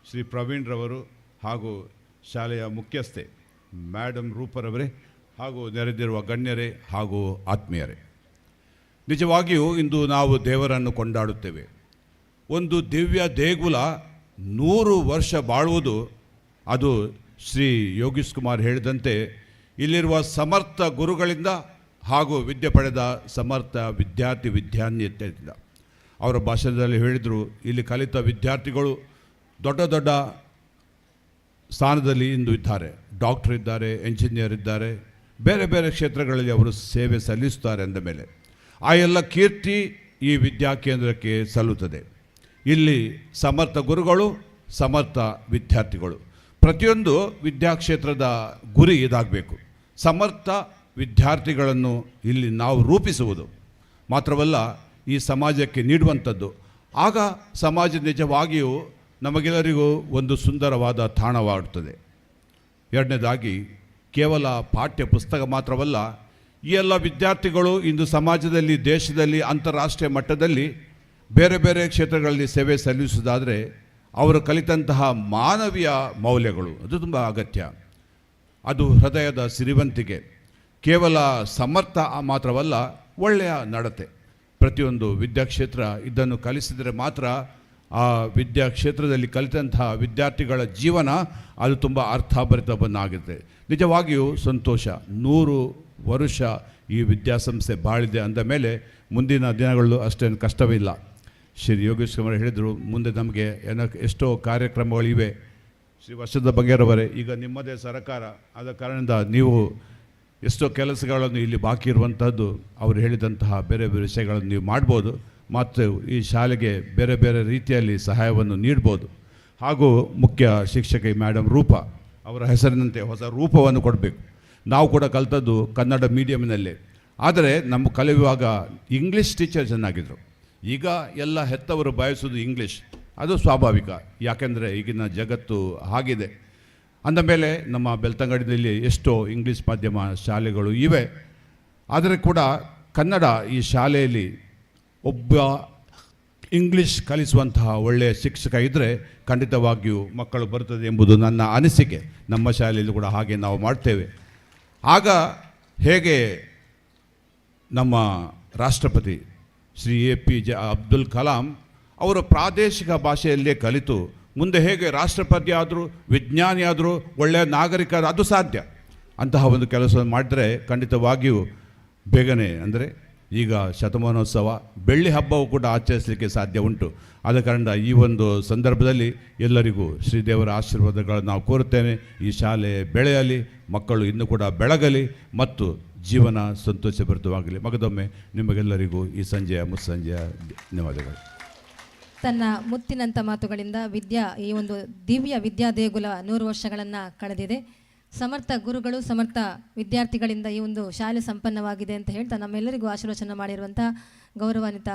ಶ್ರೀ ಪ್ರವೀಣ್ ರವರು ಹಾಗೂ ಶಾಲೆಯ ಮುಖ್ಯಸ್ಥೆ ಮೇಡಮ್ ರೂಪರವರೇ ಹಾಗೂ ನೆರೆದಿರುವ ಗಣ್ಯರೇ ಹಾಗೂ ಆತ್ಮೀಯರೇ, ನಿಜವಾಗಿಯೂ ಇಂದು ನಾವು ದೇವರನ್ನು ಕೊಂಡಾಡುತ್ತೇವೆ. ಒಂದು ದಿವ್ಯ ದೇಗುಲ 100 ವರ್ಷ ಬಾಳುವುದು ಅದು ಶ್ರೀ ಯೋಗೀಶ್ ಕುಮಾರ್ ಹೇಳಿದಂತೆ ಇಲ್ಲಿರುವ ಸಮರ್ಥ ಗುರುಗಳಿಂದ ಹಾಗೂ ವಿದ್ಯೆ ಪಡೆದ ಸಮರ್ಥ ವಿದ್ಯಾರ್ಥಿ ವಿದ್ಯಾನ್ಯತೆಯಿಂದ. ಅವರ ಭಾಷಣದಲ್ಲಿ ಹೇಳಿದರು, ಇಲ್ಲಿ ಕಲಿತ ವಿದ್ಯಾರ್ಥಿಗಳು ದೊಡ್ಡ ದೊಡ್ಡ ಸ್ಥಾನದಲ್ಲಿ ಇಂದು ಇದ್ದಾರೆ. ಡಾಕ್ಟರ್ ಇದ್ದಾರೆ, ಎಂಜಿನಿಯರ್ ಇದ್ದಾರೆ, ಬೇರೆ ಬೇರೆ ಕ್ಷೇತ್ರಗಳಲ್ಲಿ ಅವರು ಸೇವೆ ಸಲ್ಲಿಸುತ್ತಾರೆ ಅಂದ ಮೇಲೆ ಆ ಎಲ್ಲ ಕೀರ್ತಿ ಈ ವಿದ್ಯಾಕೇಂದ್ರಕ್ಕೆ ಸಲ್ಲುತ್ತದೆ. ಇಲ್ಲಿ ಸಮರ್ಥ ಗುರುಗಳು, ಸಮರ್ಥ ವಿದ್ಯಾರ್ಥಿಗಳು, ಪ್ರತಿಯೊಂದು ವಿದ್ಯಾಕ್ಷೇತ್ರದ ಗುರಿ ಇದಾಗಬೇಕು. ಸಮರ್ಥ ವಿದ್ಯಾರ್ಥಿಗಳನ್ನು ಇಲ್ಲಿ ನಾವು ರೂಪಿಸುವುದು ಮಾತ್ರವಲ್ಲ, ಈ ಸಮಾಜಕ್ಕೆ ನೀಡುವಂಥದ್ದು. ಆಗ ಸಮಾಜ ನಿಜವಾಗಿಯೂ ನಮಗೆಲ್ಲರಿಗೂ ಒಂದು ಸುಂದರವಾದ ತಾಣವಾಗುತ್ತದೆ. ಎರಡನೇದಾಗಿ, ಕೇವಲ ಪಾಠ್ಯ ಪುಸ್ತಕ ಮಾತ್ರವಲ್ಲ, ಈ ಎಲ್ಲ ವಿದ್ಯಾರ್ಥಿಗಳು ಇಂದು ಸಮಾಜದಲ್ಲಿ, ದೇಶದಲ್ಲಿ, ಅಂತಾರಾಷ್ಟ್ರೀಯ ಮಟ್ಟದಲ್ಲಿ ಬೇರೆ ಬೇರೆ ಕ್ಷೇತ್ರಗಳಲ್ಲಿ ಸೇವೆ ಸಲ್ಲಿಸುವುದಾದರೆ ಅವರು ಕಲಿತಂತಹ ಮಾನವೀಯ ಮೌಲ್ಯಗಳು ಅದು ತುಂಬ ಅಗತ್ಯ. ಅದು ಹೃದಯದ ಸಿರಿವಂತಿಕೆ, ಕೇವಲ ಸಮರ್ಥ ಮಾತ್ರವಲ್ಲ, ಒಳ್ಳೆಯ ನಡತೆ. ಪ್ರತಿಯೊಂದು ವಿದ್ಯಾಕ್ಷೇತ್ರ ಇದನ್ನು ಕಲಿಸಿದರೆ ಮಾತ್ರ ಆ ವಿದ್ಯಾಕ್ಷೇತ್ರದಲ್ಲಿ ಕಲಿತಂತಹ ವಿದ್ಯಾರ್ಥಿಗಳ ಜೀವನ ಅದು ತುಂಬ ಅರ್ಥಭರಿತವನ್ನಾಗುತ್ತೆ. ನಿಜವಾಗಿಯೂ ಸಂತೋಷ. 100 ವರುಷ ಈ ವಿದ್ಯಾಸಂಸ್ಥೆ ಬಾಳಿದೆ ಅಂದ ಮೇಲೆ ಮುಂದಿನ ದಿನಗಳು ಅಷ್ಟೇನು ಕಷ್ಟವಿಲ್ಲ. ಶ್ರೀ ಯೋಗೇಶ್ ಕುಮಾರ್ ಹೇಳಿದರು, ಮುಂದೆ ನಮಗೆ ಏನೋ ಎಷ್ಟೋ ಕಾರ್ಯಕ್ರಮಗಳಿವೆ. ಶ್ರೀ ವಸಂತ ಬಂಗೇರವರೇ, ಈಗ ನಿಮ್ಮದೇ ಸರಕಾರ ಆದ ಕಾರಣದಿಂದ ನೀವು ಎಷ್ಟೋ ಕೆಲಸಗಳನ್ನು ಇಲ್ಲಿ ಬಾಕಿ ಇರುವಂಥದ್ದು ಅವರು ಹೇಳಿದಂತಹ ಬೇರೆ ಬೇರೆ ವಿಷಯಗಳನ್ನು ನೀವು ಮಾಡ್ಬೋದು ಮತ್ತು ಈ ಶಾಲೆಗೆ ಬೇರೆ ಬೇರೆ ರೀತಿಯಲ್ಲಿ ಸಹಾಯವನ್ನು ನೀಡ್ಬೋದು. ಹಾಗೂ ಮುಖ್ಯ ಶಿಕ್ಷಕಿ ಮೇಡಮ್ ರೂಪಾ ಅವರ ಹೆಸರಿನಂತೆ ಹೊಸ ರೂಪವನ್ನು ಕೊಡಬೇಕು. ನಾವು ಕೂಡ ಕಲ್ತದ್ದು ಕನ್ನಡ ಮೀಡಿಯಮ್ನಲ್ಲೇ, ಆದರೆ ನಮ್ಮ ಕಲಿಯುವಾಗ ಇಂಗ್ಲೀಷ್ ಟೀಚರ್ ಚೆನ್ನಾಗಿದ್ದರು. ಈಗ ಎಲ್ಲ ಹೆತ್ತವರು ಬಯಸೋದು ಇಂಗ್ಲೀಷ್, ಅದು ಸ್ವಾಭಾವಿಕ, ಯಾಕೆಂದರೆ ಈಗಿನ ಜಗತ್ತು ಆಗಿದೆ. ಅಂದಮೇಲೆ ನಮ್ಮ ಬೆಳ್ತಂಗಡಿಯಲ್ಲಿ ಎಷ್ಟೋ ಇಂಗ್ಲೀಷ್ ಮಾಧ್ಯಮ ಶಾಲೆಗಳು ಇವೆ, ಆದರೆ ಕೂಡ ಕನ್ನಡ ಈ ಶಾಲೆಯಲ್ಲಿ ಒಬ್ಬ ಇಂಗ್ಲೀಷ್ ಕಲಿಸುವಂತಹ ಒಳ್ಳೆಯ ಶಿಕ್ಷಕ ಇದ್ದರೆ ಖಂಡಿತವಾಗಿಯೂ ಮಕ್ಕಳು ಬರ್ತದೆ ಎಂಬುದು ನನ್ನ ಅನಿಸಿಕೆ. ನಮ್ಮ ಶಾಲೆಯಲ್ಲೂ ಕೂಡ ಹಾಗೆ ನಾವು ಮಾಡ್ತೇವೆ. ಆಗ ಹೇಗೆ ನಮ್ಮ ರಾಷ್ಟ್ರಪತಿ ಶ್ರೀ ಎ.ಪಿ.ಜೆ. ಅಬ್ದುಲ್ ಕಲಾಂ ಅವರು ಪ್ರಾದೇಶಿಕ ಭಾಷೆಯಲ್ಲೇ ಕಲಿತು ಮುಂದೆ ಹೇಗೆ ರಾಷ್ಟ್ರಪತಿ ಆದರೂ, ವಿಜ್ಞಾನಿ ಆದರೂ, ಒಳ್ಳೆಯ ನಾಗರಿಕ, ಅದು ಸಾಧ್ಯ. ಅಂತಹ ಒಂದು ಕೆಲಸವನ್ನು ಮಾಡಿದರೆ ಖಂಡಿತವಾಗಿಯೂ ಬೇಗನೆ, ಅಂದರೆ ಈಗ ಶತಮಾನೋತ್ಸವ ಬೆಳ್ಳಿ ಹಬ್ಬವೂ ಕೂಡ ಆಚರಿಸಲಿಕ್ಕೆ ಸಾಧ್ಯ ಉಂಟು. ಆದ ಕಾರಣ ಈ ಒಂದು ಸಂದರ್ಭದಲ್ಲಿ ಎಲ್ಲರಿಗೂ ಶ್ರೀದೇವರ ಆಶೀರ್ವಾದಗಳನ್ನು ನಾವು ಕೋರುತ್ತೇವೆ. ಈ ಶಾಲೆ ಬೆಳೆಯಲಿ, ಮಕ್ಕಳು ಇನ್ನೂ ಕೂಡ ಬೆಳಗಲಿ ಮತ್ತು ಜೀವನ ಸಂತೋಷಭರಿತವಾಗಲಿ. ಮಗದೊಮ್ಮೆ ನಿಮಗೆಲ್ಲರಿಗೂ ಈ ಸಂಜೆಯ ಮುಸ್ಸಂಜೆಯ ಧನ್ಯವಾದಗಳು. ತನ್ನ ಮುತ್ತಿನಂಥ ಮಾತುಗಳಿಂದ ವಿದ್ಯಾ ಈ ಒಂದು ದಿವ್ಯ ವಿದ್ಯಾ ದೇಗುಲ 100 ವರ್ಷಗಳನ್ನು ಕಳೆದಿದೆ. ಸಮರ್ಥ ಗುರುಗಳು, ಸಮರ್ಥ ವಿದ್ಯಾರ್ಥಿಗಳಿಂದ ಈ ಒಂದು ಶಾಲೆ ಸಂಪನ್ನವಾಗಿದೆ ಅಂತ ಹೇಳ್ತಾ ನಮ್ಮೆಲ್ಲರಿಗೂ ಆಶೀರ್ವಚನ ಮಾಡಿರುವಂಥ ಗೌರವಾನ್ವಿತ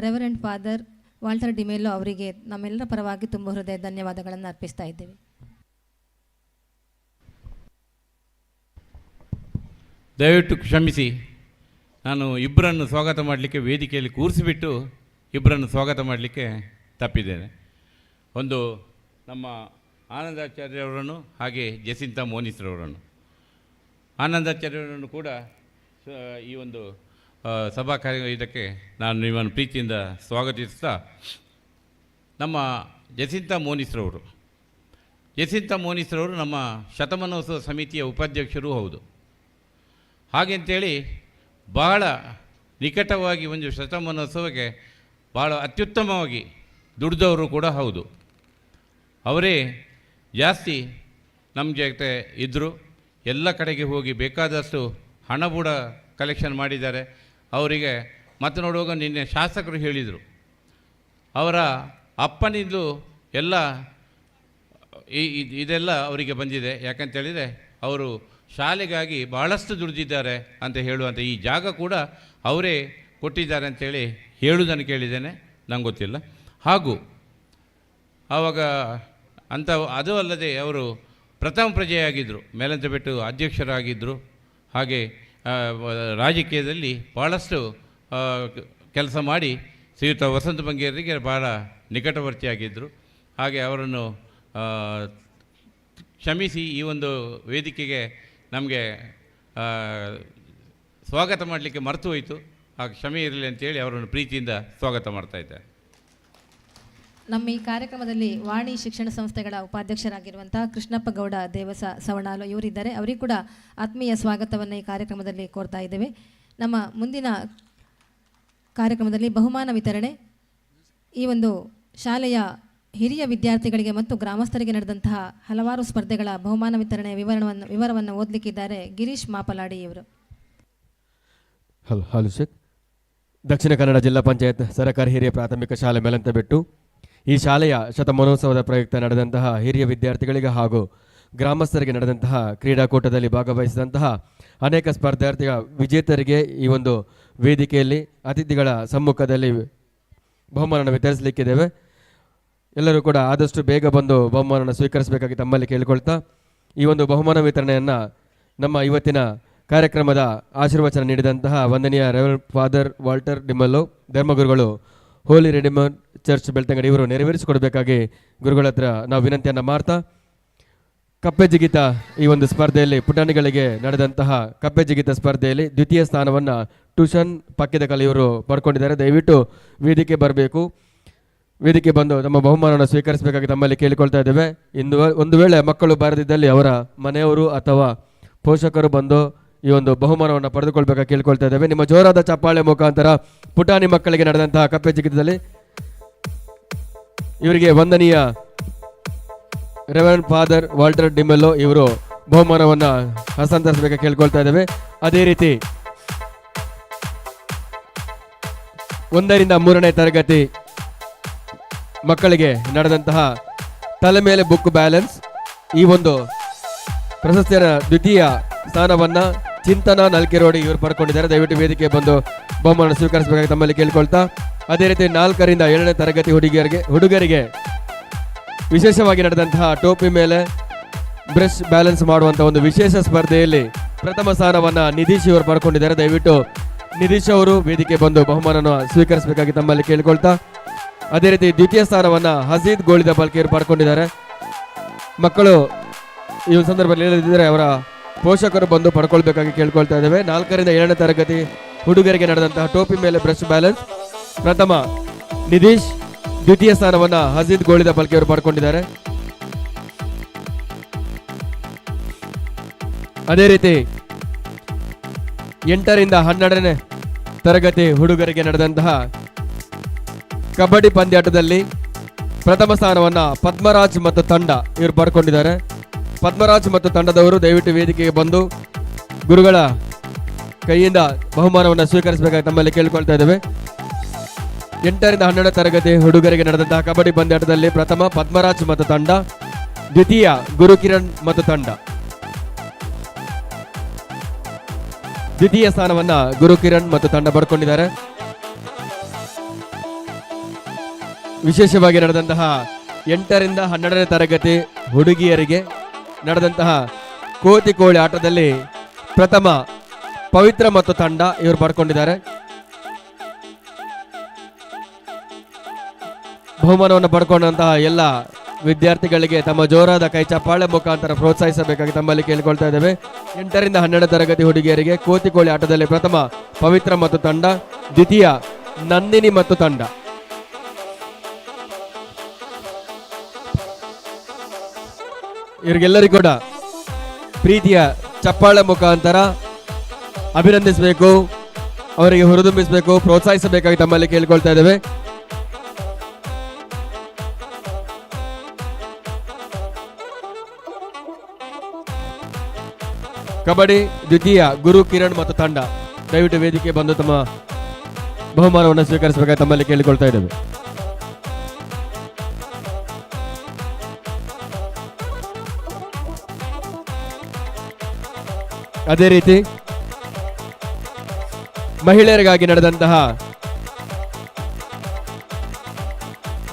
ರೆವರೆಂಡ್ ಫಾದರ್ ವಾಲ್ಟರ್ ಡಿಮೇಲೋ ಅವರಿಗೆ ನಮ್ಮೆಲ್ಲರ ಪರವಾಗಿ ತುಂಬ ಹೃದಯ ಧನ್ಯವಾದಗಳನ್ನು ಅರ್ಪಿಸ್ತಾ ಇದ್ದೇವೆ. ದಯವಿಟ್ಟು ಕ್ಷಮಿಸಿ, ನಾನು ಇಬ್ಬರನ್ನು ಸ್ವಾಗತ ಮಾಡಲಿಕ್ಕೆ ವೇದಿಕೆಯಲ್ಲಿ ಕೂರಿಸಿಬಿಟ್ಟು ಇಬ್ಬರನ್ನು ಸ್ವಾಗತ ಮಾಡಲಿಕ್ಕೆ ತಪ್ಪಿದ್ದೇನೆ. ಒಂದು ನಮ್ಮ ಆನಂದಾಚಾರ್ಯವರನ್ನು, ಹಾಗೆ ಜಸಿಂತಾ ಮೋನಿಸ್ರವರನ್ನು. ಆನಂದಾಚಾರ್ಯವರನ್ನು ಕೂಡ ಈ ಒಂದು ಸಭಾ ಕಾರ್ಯ ಇದಕ್ಕೆ ನಾನು ನಿಮ್ಮನ್ನು ಪ್ರೀತಿಯಿಂದ ಸ್ವಾಗತಿಸ್ತಾ, ನಮ್ಮ ಜಸಿಂತಾ ಮೋನಿಸ್ರವರು, ಜಸಿಂತಾ ಮೋನಿಸ್ರವರು ನಮ್ಮ ಶತಮಾನೋತ್ಸವ ಸಮಿತಿಯ ಉಪಾಧ್ಯಕ್ಷರೂ ಹೌದು. ಹಾಗೆಂತೇಳಿ ಬಹಳ ನಿಕಟವಾಗಿ ಒಂದು ಶತಮಾನೋತ್ಸವಕ್ಕೆ ಭಾಳ ಅತ್ಯುತ್ತಮವಾಗಿ ದುಡಿದವರು ಕೂಡ ಹೌದು. ಅವರೇ ಜಾಸ್ತಿ ನಮ್ಮ ಜೊತೆ ಇದ್ದರು, ಎಲ್ಲ ಕಡೆಗೆ ಹೋಗಿ ಬೇಕಾದಷ್ಟು ಹಣ ಕೂಡ ಕಲೆಕ್ಷನ್ ಮಾಡಿದ್ದಾರೆ. ಅವರಿಗೆ ಮತ್ತೆ ನೋಡುವಾಗ ನಿನ್ನೆ ಶಾಸಕರು ಹೇಳಿದರು, ಅವರ ಅಪ್ಪನಿಂದಲೂ ಎಲ್ಲ ಇದೆಲ್ಲ ಅವರಿಗೆ ಬಂದಿದೆ. ಯಾಕಂತೇಳಿದರೆ ಅವರು ಶಾಲೆಗಾಗಿ ಭಾಳಷ್ಟು ದುಡಿದಿದ್ದಾರೆ ಅಂತ ಹೇಳುವಂಥ ಈ ಜಾಗ ಕೂಡ ಅವರೇ ಕೊಟ್ಟಿದ್ದಾರೆ ಅಂಥೇಳಿ ಹೇಳುವುದನ್ನು ಕೇಳಿದ್ದೇನೆ, ನಂಗೆ ಗೊತ್ತಿಲ್ಲ. ಹಾಗೂ ಆವಾಗ ಅಂಥ ಅದು ಅಲ್ಲದೆ ಅವರು ಪ್ರಥಮ ಪ್ರಜೆಯಾಗಿದ್ದರು, ಮೇಲಂತಬೆಟ್ಟು ಅಧ್ಯಕ್ಷರಾಗಿದ್ದರು. ಹಾಗೆ ರಾಜಕೀಯದಲ್ಲಿ ಭಾಳಷ್ಟು ಕೆಲಸ ಮಾಡಿ ಶ್ರೀಯುತ ವಸಂತ ಬಂಗೇರರಿಗೆ ಭಾಳ ನಿಕಟವರ್ತಿಯಾಗಿದ್ದರು. ಹಾಗೆ ಅವರನ್ನು ಕ್ಷಮಿಸಿ ಈ ಒಂದು ವೇದಿಕೆಗೆ ನಮಗೆ ಸ್ವಾಗತ ಮಾಡಲಿಕ್ಕೆ ಮರೆತು ಹೋಯಿತು. ಆ ಕ್ಷಮೆ ಇರಲಿ ಅಂತೇಳಿ ಅವರನ್ನು ಪ್ರೀತಿಯಿಂದ ಸ್ವಾಗತ ಮಾಡ್ತಾ ಇದ್ದಾರೆ. ನಮ್ಮ ಈ ಕಾರ್ಯಕ್ರಮದಲ್ಲಿ ವಾಣಿ ಶಿಕ್ಷಣ ಸಂಸ್ಥೆಗಳ ಉಪಾಧ್ಯಕ್ಷರಾಗಿರುವಂಥ ಕೃಷ್ಣಪ್ಪ ಗೌಡ ದೇವಸ ಸವಣಾಲು ಇವರಿದ್ದಾರೆ. ಅವರಿಗೂ ಕೂಡ ಆತ್ಮೀಯ ಸ್ವಾಗತವನ್ನು ಈ ಕಾರ್ಯಕ್ರಮದಲ್ಲಿ ಕೋರ್ತಾ ಇದ್ದೇವೆ. ನಮ್ಮ ಮುಂದಿನ ಕಾರ್ಯಕ್ರಮದಲ್ಲಿ ಬಹುಮಾನ ವಿತರಣೆ ಈ ಒಂದು ಶಾಲೆಯ ಹಿರಿಯ ವಿದ್ಯಾರ್ಥಿಗಳಿಗೆ ಮತ್ತು ಗ್ರಾಮಸ್ಥರಿಗೆ ನಡೆದಂತಹ ಹಲವಾರು ಸ್ಪರ್ಧೆಗಳ ಬಹುಮಾನ ವಿತರಣೆಯ ವಿವರವನ್ನು ಓದಲಿಕ್ಕಿದ್ದಾರೆ ಗಿರೀಶ್ ಮಾಪಲಾಡಿ ಇವರು. Hello hello Sheikh. ದಕ್ಷಿಣ ಕನ್ನಡ ಜಿಲ್ಲಾ ಪಂಚಾಯತ್ ಸರಕಾರಿ ಹಿರಿಯ ಪ್ರಾಥಮಿಕ ಶಾಲೆ ಮೇಲಂತಬೆಟ್ಟು ಈ ಶಾಲೆಯ ಶತಮಾನೋತ್ಸವದ ಪ್ರಯುಕ್ತ ನಡೆದಂತಹ ಹಿರಿಯ ವಿದ್ಯಾರ್ಥಿಗಳಿಗೆ ಹಾಗೂ ಗ್ರಾಮಸ್ಥರಿಗೆ ನಡೆದಂತಹ ಕ್ರೀಡಾಕೂಟದಲ್ಲಿ ಭಾಗವಹಿಸಿದಂತಹ ಅನೇಕ ಸ್ಪರ್ಧಾರ್ಥಿಗಳ ವಿಜೇತರಿಗೆ ಈ ಒಂದು ವೇದಿಕೆಯಲ್ಲಿ ಅತಿಥಿಗಳ ಸಮ್ಮುಖದಲ್ಲಿ ಬಹುಮಾನವನ್ನು ವಿತರಿಸಲಿಕ್ಕಿದ್ದೇವೆ. ಎಲ್ಲರೂ ಕೂಡ ಆದಷ್ಟು ಬೇಗ ಬಂದು ಬಹುಮಾನವನ್ನು ಸ್ವೀಕರಿಸಬೇಕಾಗಿ ತಮ್ಮಲ್ಲಿ ಕೇಳಿಕೊಳ್ತಾ ಈ ಒಂದು ಬಹುಮಾನ ವಿತರಣೆಯನ್ನು ನಮ್ಮ ಇವತ್ತಿನ ಕಾರ್ಯಕ್ರಮದ ಆಶೀರ್ವಚನ ನೀಡಿದಂತಹ ವಂದನೀಯ ರೆವರೆಂಡ್ ಫಾದರ್ ವಾಲ್ಟರ್ ಡಿಮಲ್ಲೋ ಧರ್ಮಗುರುಗಳು ಹೋಲಿ ರೆಡಿಮರ್ ಚರ್ಚ್ ಬೆಳ್ತಂಗಡಿ ಇವರು ನೆರವೇರಿಸಿಕೊಡಬೇಕಾಗಿ ಗುರುಗಳ ಹತ್ರ ನಾವು ವಿನಂತಿಯನ್ನು ಮಾಡ್ತಾ, ಕಪ್ಪೆ ಜಿಗಿತ ಈ ಒಂದು ಸ್ಪರ್ಧೆಯಲ್ಲಿ ಪುಟಾಣಿಗಳಿಗೆ ನಡೆದಂತಹ ಕಪ್ಪೆ ಜಿಗಿತ ಸ್ಪರ್ಧೆಯಲ್ಲಿ ದ್ವಿತೀಯ ಸ್ಥಾನವನ್ನು ಟ್ಯೂಷನ್ ಪಕ್ಕದ ಕಲಿಯವರು ಪಡ್ಕೊಂಡಿದ್ದಾರೆ. ದಯವಿಟ್ಟು ವೇದಿಕೆ ಬರಬೇಕು. ವೇದಿಕೆ ಬಂದು ತಮ್ಮ ಬಹುಮಾನವನ್ನು ಸ್ವೀಕರಿಸಬೇಕಾಗಿ ತಮ್ಮಲ್ಲಿ ಕೇಳಿಕೊಳ್ತಾ ಇದ್ದೇವೆ. ಇನ್ನು ಒಂದು ವೇಳೆ ಮಕ್ಕಳು ಬಾರದಿದ್ದಲ್ಲಿ ಅವರ ಮನೆಯವರು ಅಥವಾ ಪೋಷಕರು ಬಂದು ಈ ಒಂದು ಬಹುಮಾನವನ್ನು ಪಡೆದುಕೊಳ್ಬೇಕಾಗಿ ಕೇಳಿಕೊಳ್ತಾ ಇದ್ದೇವೆ. ನಿಮ್ಮ ಜೋರಾದ ಚಪ್ಪಾಳೆ ಮುಖಾಂತರ ಪುಟಾಣಿ ಮಕ್ಕಳಿಗೆ ನಡೆದಂತಹ ಕಪ್ಪೆ ಜಿಗಿತದಲ್ಲಿ ಇವರಿಗೆ ವಂದನೀಯ ರೆವರೆಂಡ್ ಫಾದರ್ ವಾಲ್ಟರ್ ಡಿಮೆಲ್ಲೋ ಇವರು ಬಹುಮಾನವನ್ನು ಹಸ್ತಾಂತರಿಸಬೇಕು ಕೇಳ್ಕೊಳ್ತಾ ಇದ್ದೇವೆ. ಅದೇ ರೀತಿ 1ರಿಂದ 3ನೇ ತರಗತಿ ಮಕ್ಕಳಿಗೆ ನಡೆದಂತಹ ತಲೆ ಮೇಲೆ ಬುಕ್ ಬ್ಯಾಲೆನ್ಸ್ ಈ ಒಂದು ಪ್ರಶಸ್ತಿಯ ದ್ವಿತೀಯ ಸ್ಥಾನವನ್ನು ಚಿಂತನಾ ನಲ್ಕೆರೋಡಿ ಇವರು ಪಡ್ಕೊಂಡಿದ್ದಾರೆ. ದಯವಿಟ್ಟು ವೇದಿಕೆ ಬಂದು ಬಹುಮಾನ ಸ್ವೀಕರಿಸಬೇಕಾಗಿ ತಮ್ಮಲ್ಲಿ ಕೇಳ್ಕೊಳ್ತಾ, ಅದೇ ರೀತಿ 4ರಿಂದ 7ನೇ ತರಗತಿ ಹುಡುಗರಿಗೆ ವಿಶೇಷವಾಗಿ ನಡೆದಂತಹ ಟೋಪಿ ಮೇಲೆ ಬ್ರಷ್ ಬ್ಯಾಲೆನ್ಸ್ ಮಾಡುವಂಥ ಒಂದು ವಿಶೇಷ ಸ್ಪರ್ಧೆಯಲ್ಲಿ ಪ್ರಥಮ ಸ್ಥಾನವನ್ನು ನಿಧೀಶ್ ಇವರು ಪಡ್ಕೊಂಡಿದ್ದಾರೆ. ದಯವಿಟ್ಟು ನಿಧೀಶ್ ಅವರು ವೇದಿಕೆ ಬಂದು ಬಹುಮಾನವನ್ನು ಸ್ವೀಕರಿಸಬೇಕಾಗಿ ತಮ್ಮಲ್ಲಿ ಕೇಳ್ಕೊಳ್ತಾ, ಅದೇ ರೀತಿ ದ್ವಿತೀಯ ಸ್ಥಾನವನ್ನು ಹಸೀದ್ ಗೋಳಿದ ಬಲ್ಕಿಯವರು ಪಡ್ಕೊಂಡಿದ್ದಾರೆ. ಮಕ್ಕಳು ಈ ಒಂದು ಸಂದರ್ಭದಲ್ಲಿ ಇಲ್ಲದಿದ್ದರೆ ಅವರ ಪೋಷಕರು ಬಂದು ಪಡ್ಕೊಳ್ಬೇಕಾಗಿ ಕೇಳ್ಕೊಳ್ತಾ ಇದ್ದೇವೆ. 4ರಿಂದ 7ನೇ ತರಗತಿ ಹುಡುಗರಿಗೆ ನಡೆದಂತಹ ಟೋಪಿ ಮೇಲೆ ಬ್ರಷ್ ಬ್ಯಾಲೆನ್ಸ್ ಪ್ರಥಮ ನಿಧೀಶ್, ದ್ವಿತೀಯ ಸ್ಥಾನವನ್ನು ಹಸೀದ್ ಗೋಳಿದ ಬಲ್ಕಿಯವರು ಪಡ್ಕೊಂಡಿದ್ದಾರೆ. ಅದೇ ರೀತಿ 8ರಿಂದ 12ನೇ ತರಗತಿ ಹುಡುಗರಿಗೆ ನಡೆದಂತಹ ಕಬಡ್ಡಿ ಪಂದ್ಯಾಟದಲ್ಲಿ ಪ್ರಥಮ ಸ್ಥಾನವನ್ನು ಪದ್ಮರಾಜ್ ಮತ್ತು ತಂಡ ಇವರು ಪಡ್ಕೊಂಡಿದ್ದಾರೆ. ಪದ್ಮರಾಜ್ ಮತ್ತು ತಂಡದವರು ದಯವಿಟ್ಟು ವೇದಿಕೆಗೆ ಬಂದು ಗುರುಗಳ ಕೈಯಿಂದ ಬಹುಮಾನವನ್ನು ಸ್ವೀಕರಿಸಬೇಕಾಗಿ ತಮ್ಮಲ್ಲಿ ಕೇಳಿಕೊಳ್ತಾ ಇದ್ದೇವೆ. 8ರಿಂದ 12ನೇ ತರಗತಿ ಹುಡುಗರಿಗೆ ನಡೆದಂತಹ ಕಬಡ್ಡಿ ಪಂದ್ಯಾಟದಲ್ಲಿ ಪ್ರಥಮ ಪದ್ಮರಾಜ್ ಮತ್ತು ತಂಡ, ದ್ವಿತೀಯ ಗುರುಕಿರಣ್ ಮತ್ತು ತಂಡ. ದ್ವಿತೀಯ ಸ್ಥಾನವನ್ನ ಗುರುಕಿರಣ್ ಮತ್ತು ತಂಡ ಪಡ್ಕೊಂಡಿದ್ದಾರೆ. ವಿಶೇಷವಾಗಿ ನಡೆದಂತಹ 8ರಿಂದ 12ನೇ ತರಗತಿ ಹುಡುಗಿಯರಿಗೆ ನಡೆದಂತಹ ಕೋತಿ ಕೋಳಿ ಆಟದಲ್ಲಿ ಪ್ರಥಮ ಪವಿತ್ರ ಮತ್ತು ತಂಡ ಇವರು ಪಡ್ಕೊಂಡಿದ್ದಾರೆ. ಬಹುಮಾನವನ್ನು ಪಡ್ಕೊಂಡಂತಹ ಎಲ್ಲ ವಿದ್ಯಾರ್ಥಿಗಳಿಗೆ ತಮ್ಮ ಜೋರಾದ ಕೈ ಚಪ್ಪಾಳೆ ಮುಖಾಂತರ ಪ್ರೋತ್ಸಾಹಿಸಬೇಕಾಗಿ ತಮ್ಮಲ್ಲಿ ಕೇಳಿಕೊಳ್ತಾ ಇದ್ದೇವೆ. 8ರಿಂದ 12 ತರಗತಿ ಹುಡುಗಿಯರಿಗೆ ಕೋತಿ ಕೋಳಿ ಆಟದಲ್ಲಿ ಪ್ರಥಮ ಪವಿತ್ರ ಮತ್ತು ತಂಡ, ದ್ವಿತೀಯ ನಂದಿನಿ ಮತ್ತು ತಂಡ. ಇವರಿಗೆಲ್ಲರಿಗೂ ಕೂಡ ಪ್ರೀತಿಯ ಚಪ್ಪಾಳೆ ಮುಖಾಂತರ ಅಭಿನಂದಿಸಬೇಕು, ಅವರಿಗೆ ಹುರಿದುಂಬಿಸಬೇಕು, ಪ್ರೋತ್ಸಾಹಿಸಬೇಕಾಗಿ ತಮ್ಮಲ್ಲಿ ಕೇಳಿಕೊಳ್ತಾ ಇದ್ದೇವೆ. ಕಬಡ್ಡಿ ದ್ವಿತೀಯ ಗುರು ಕಿರಣ್ ಮತ್ತು ತಂಡ ದಯವಿಟ್ಟು ವೇದಿಕೆ ಬಂದು ತಮ್ಮ ಬಹುಮಾನವನ್ನು ಸ್ವೀಕರಿಸಬೇಕಾಗಿ ತಮ್ಮಲ್ಲಿ ಕೇಳಿಕೊಳ್ತಾ ಇದ್ದೇವೆ. ಅದೇ ರೀತಿ ಮಹಿಳೆಯರಿಗಾಗಿ ನಡೆದಂತಹ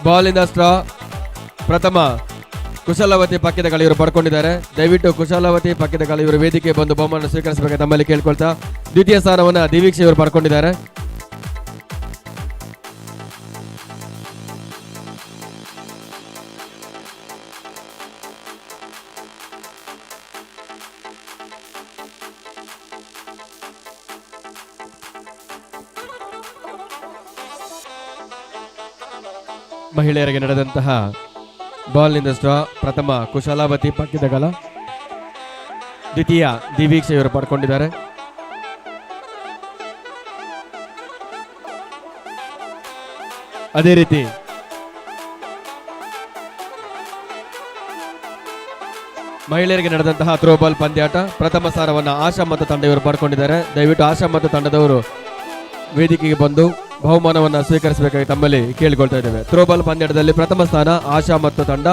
ಬಾಲಿನ ಸ್ಟ್ರಾ ಪ್ರಥಮ ಕುಶಾಲವತಿ ಪಕ್ಕದ ಇವರು ಪಡ್ಕೊಂಡಿದ್ದಾರೆ. ದಯವಿಟ್ಟು ಕುಶಾಲವತಿ ಪಕ್ಕದ ಇವರು ವೇದಿಕೆ ಬಂದು ಬಹುಮಾನ ಸ್ವೀಕರಿಸಬೇಕು ತಮ್ಮಲ್ಲಿ ಕೇಳ್ಕೊಳ್ತಾ, ದ್ವಿತೀಯ ಸ್ಥಾನವನ್ನು ದಿವೀಕ್ಷ ಇವರು ಪಡ್ಕೊಂಡಿದ್ದಾರೆ. ಮಹಿಳೆಯರಿಗೆ ನಡೆದಂತಹ ಬಾಲ್ನಿಂದ ಸ್ಟ್ರಾ ಪ್ರಥಮ ಕುಶಾಲಾವತಿ ಪಕ್ಕಿದಗಲ, ದ್ವಿತೀಯ ದಿವೀಕ್ಷ ಇವರು ಪಡ್ಕೊಂಡಿದ್ದಾರೆ. ಅದೇ ರೀತಿ ಮಹಿಳೆಯರಿಗೆ ನಡೆದಂತಹ ಥ್ರೋಬಾಲ್ ಪಂದ್ಯಾಟ ಪ್ರಥಮ ಸ್ಥಾನವನ್ನು ಆಶಾ ಮತ್ತು ತಂಡ ಇವರು ಪಡ್ಕೊಂಡಿದ್ದಾರೆ. ದಯವಿಟ್ಟು ಆಶಾ ಮತ್ತು ತಂಡದವರು ವೇದಿಕೆಗೆ ಬಂದು ಬಹುಮಾನವನ್ನು ಸ್ವೀಕರಿಸಬೇಕಾಗಿ ತಮ್ಮಲ್ಲಿ ಕೇಳಿಕೊಳ್ತಾ ಇದ್ದೇವೆ. ಥ್ರೋಬಾಲ್ ಪಂದ್ಯಾಟದಲ್ಲಿ ಪ್ರಥಮ ಸ್ಥಾನ ಆಶಾ ಮತ್ತು ತಂಡ.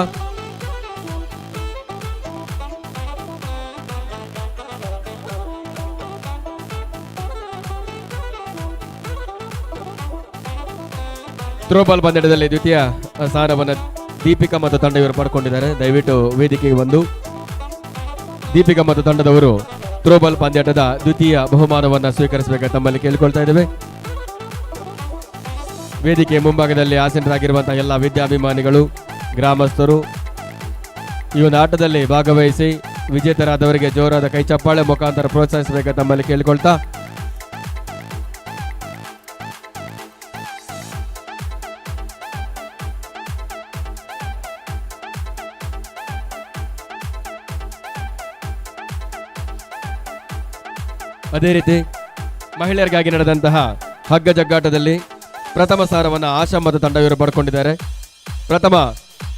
ಥ್ರೋಬಾಲ್ ಪಂದ್ಯಾಟದಲ್ಲಿ ದ್ವಿತೀಯ ಸ್ಥಾನವನ್ನು ದೀಪಿಕಾ ಮತ್ತು ತಂಡ ಇವರು ಪಡ್ಕೊಂಡಿದ್ದಾರೆ. ದಯವಿಟ್ಟು ವೇದಿಕೆಗೆ ಬಂದು ದೀಪಿಕಾ ಮತ್ತು ತಂಡದವರು ಥ್ರೋಬಾಲ್ ಪಂದ್ಯಾಟದ ದ್ವಿತೀಯ ಬಹುಮಾನವನ್ನು ಸ್ವೀಕರಿಸಬೇಕಾಗಿ ತಮ್ಮಲ್ಲಿ ಕೇಳಿಕೊಳ್ತಾ ಇದ್ದೇವೆ. ವೇದಿಕೆ ಮುಂಭಾಗದಲ್ಲಿ ಆಸೀನರಾಗಿರುವಂತಹ ಎಲ್ಲ ವಿದ್ಯಾಭಿಮಾನಿಗಳು, ಗ್ರಾಮಸ್ಥರು ಈ ಒಂದು ಆಟದಲ್ಲಿ ಭಾಗವಹಿಸಿ ವಿಜೇತರಾದವರಿಗೆ ಜೋರಾದ ಕೈ ಚಪ್ಪಾಳೆ ಮುಖಾಂತರ ಪ್ರೋತ್ಸಾಹಿಸಬೇಕು ತಮ್ಮಲ್ಲಿ ಕೇಳಿಕೊಳ್ತಾ, ಅದೇ ರೀತಿ ಮಹಿಳೆಯರಿಗಾಗಿ ನಡೆದಂತಹ ಹಗ್ಗ ಜಗ್ಗಾಟದಲ್ಲಿ ಪ್ರಥಮ ಸ್ಥಾನವನ್ನು ಆಶಾ ಮತ್ತು ತಂಡ ಇವರು ಪಡ್ಕೊಂಡಿದ್ದಾರೆ. ಪ್ರಥಮ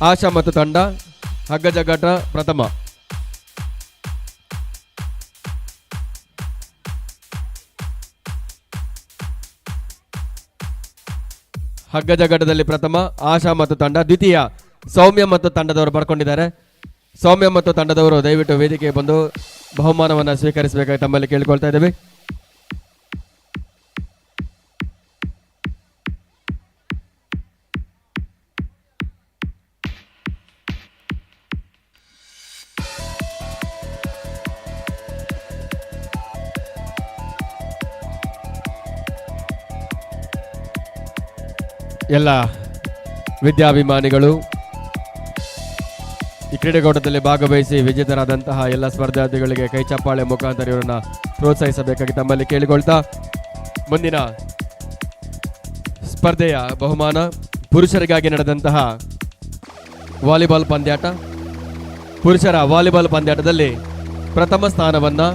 ಆಶಾ ಮತ್ತು ತಂಡ, ಹಗ್ಗ ಜಗ್ಗಾಟ ಪ್ರಥಮ. ಹಗ್ಗ ಜಗ್ಗಾಟದಲ್ಲಿ ಪ್ರಥಮ ಆಶಾ ಮತ್ತು ತಂಡ, ದ್ವಿತೀಯ ಸೌಮ್ಯ ಮತ್ತು ತಂಡದವರು ಪಡ್ಕೊಂಡಿದ್ದಾರೆ. ಸೌಮ್ಯ ಮತ್ತು ತಂಡದವರು ದಯವಿಟ್ಟು ವೇದಿಕೆಗೆ ಬಂದು ಬಹುಮಾನವನ್ನು ಸ್ವೀಕರಿಸಬೇಕಾಗಿ ತಮ್ಮಲ್ಲಿ ಕೇಳಿಕೊಳ್ತಾ ಇದ್ದೇವೆ. ಎಲ್ಲ ವಿದ್ಯಾಭಿಮಾನಿಗಳು ಈ ಕ್ರೀಡೆಗೂಟದಲ್ಲಿ ಭಾಗವಹಿಸಿ ವಿಜೇತರಾದಂತಹ ಎಲ್ಲ ಸ್ಪರ್ಧಾರ್ಥಿಗಳಿಗೆ ಕೈ ಚಪ್ಪಾಳೆ ಮುಖಾಂತರ ಇವರನ್ನು ಪ್ರೋತ್ಸಾಹಿಸಬೇಕಾಗಿ ತಮ್ಮಲ್ಲಿ ಕೇಳಿಕೊಳ್ತಾ, ಮುಂದಿನ ಸ್ಪರ್ಧೆಯ ಬಹುಮಾನ ಪುರುಷರಿಗಾಗಿ ನಡೆದಂತಹ ವಾಲಿಬಾಲ್ ಪಂದ್ಯಾಟ. ಪುರುಷರ ವಾಲಿಬಾಲ್ ಪಂದ್ಯಾಟದಲ್ಲಿ ಪ್ರಥಮ ಸ್ಥಾನವನ್ನು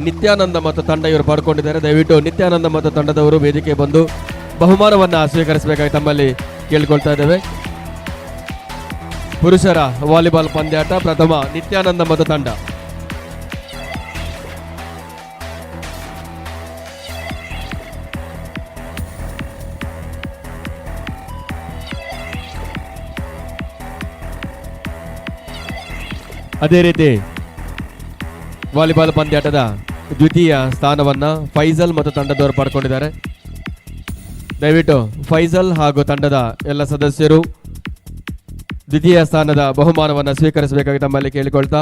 ನಿತ್ಯಾನಂದ ಮತ್ತು ತಂಡ ಇವರು ಪಡ್ಕೊಂಡಿದ್ದಾರೆ. ದಯವಿಟ್ಟು ನಿತ್ಯಾನಂದ ಮತ್ತು ತಂಡದವರು ವೇದಿಕೆ ಬಂದು ಬಹುಮಾನವನ್ನು ಸ್ವೀಕರಿಸಬೇಕಾಗಿ ತಮ್ಮಲ್ಲಿ ಕೇಳಿಕೊಳ್ತಾ ಇದ್ದೇವೆ. ಪುರುಷರ ವಾಲಿಬಾಲ್ ಪಂದ್ಯಾಟ ಪ್ರಥಮ ನಿತ್ಯಾನಂದ ಮತ್ತು ತಂಡ. ಅದೇ ರೀತಿ ವಾಲಿಬಾಲ್ ಪಂದ್ಯಾಟದ ದ್ವಿತೀಯ ಸ್ಥಾನವನ್ನ ಫೈಜಲ್ ಮತ್ತು ತಂಡದವರು ಪಡ್ಕೊಂಡಿದ್ದಾರೆ. ದಯವಿಟ್ಟು ಫೈಜಲ್ ಹಾಗೂ ತಂಡದ ಎಲ್ಲ ಸದಸ್ಯರು ದ್ವಿತೀಯ ಸ್ಥಾನದ ಬಹುಮಾನವನ್ನು ಸ್ವೀಕರಿಸಬೇಕಾಗಿ ತಮ್ಮಲ್ಲಿ ಕೇಳಿಕೊಳ್ತಾ,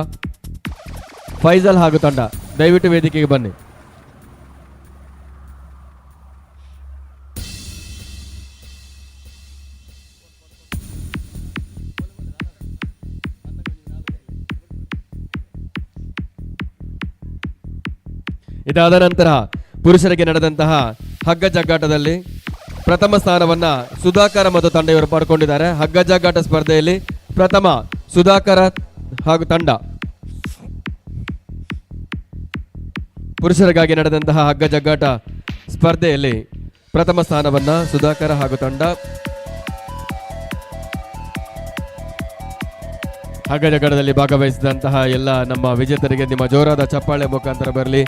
ಫೈಜಲ್ ಹಾಗೂ ತಂಡ ದಯವಿಟ್ಟು ವೇದಿಕೆಗೆ ಬನ್ನಿ. ಇದಾದ ನಂತರ ಪುರುಷರಿಗೆ ನಡೆದಂತಹ ಹಗ್ಗ ಜಗ್ಗಾಟದಲ್ಲಿ ಪ್ರಥಮ ಸ್ಥಾನವನ್ನ ಸುಧಾಕರ ಮತ್ತು ತಂಡ ಇವರು ಪಡ್ಕೊಂಡಿದ್ದಾರೆ. ಹಗ್ಗ ಜಗ್ಗಾಟ ಸ್ಪರ್ಧೆಯಲ್ಲಿ ಪ್ರಥಮ ಸುಧಾಕರ ಹಾಗೂ ತಂಡ. ಪುರುಷರಿಗಾಗಿ ನಡೆದಂತಹ ಹಗ್ಗ ಜಗ್ಗಾಟ ಸ್ಪರ್ಧೆಯಲ್ಲಿ ಪ್ರಥಮ ಸ್ಥಾನವನ್ನ ಸುಧಾಕರ ಹಾಗೂ ತಂಡ. ಹಗ್ಗ ಜಗ್ಗಾಟದಲ್ಲಿ ಭಾಗವಹಿಸಿದಂತಹ ಎಲ್ಲ ನಮ್ಮ ವಿಜೇತರಿಗೆ ನಿಮ್ಮ ಜೋರಾದ ಚಪ್ಪಾಳೆ ಮುಖಾಂತರ ಬರಲಿ.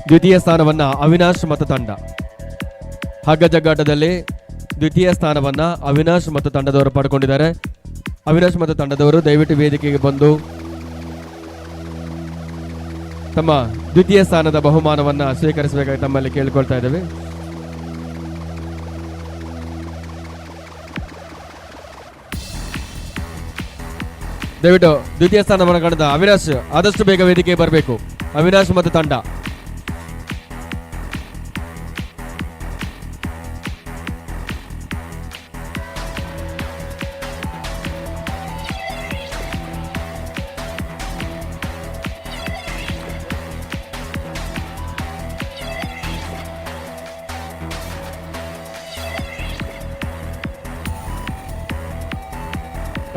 ದ್ವಿತೀಯ ಸ್ಥಾನವನ್ನ ಅವಿನಾಶ್ ಮತ್ತು ತಂಡ. ಹಗ್ಗ ಜಗ್ಗಾಟದಲ್ಲಿ ದ್ವಿತೀಯ ಸ್ಥಾನವನ್ನ ಅವಿನಾಶ್ ಮತ್ತು ತಂಡದವರು ಪಡ್ಕೊಂಡಿದ್ದಾರೆ. ಅವಿನಾಶ್ ಮತ್ತು ತಂಡದವರು ದಯವಿಟ್ಟು ವೇದಿಕೆಗೆ ಬಂದು ತಮ್ಮ ದ್ವಿತೀಯ ಸ್ಥಾನದ ಬಹುಮಾನವನ್ನ ಸ್ವೀಕರಿಸಬೇಕಾಗಿ ತಮ್ಮಲ್ಲಿ ಕೇಳಿಕೊಳ್ತಾ ಇದ್ದೇವೆ. ದಯವಿಟ್ಟು ದ್ವಿತೀಯ ಸ್ಥಾನವನ್ನು ಕಂಡ ಅವಿನಾಶ್ ಆದಷ್ಟು ಬೇಗ ವೇದಿಕೆಗೆ ಬರಬೇಕು. ಅವಿನಾಶ್ ಮತ್ತು ತಂಡ.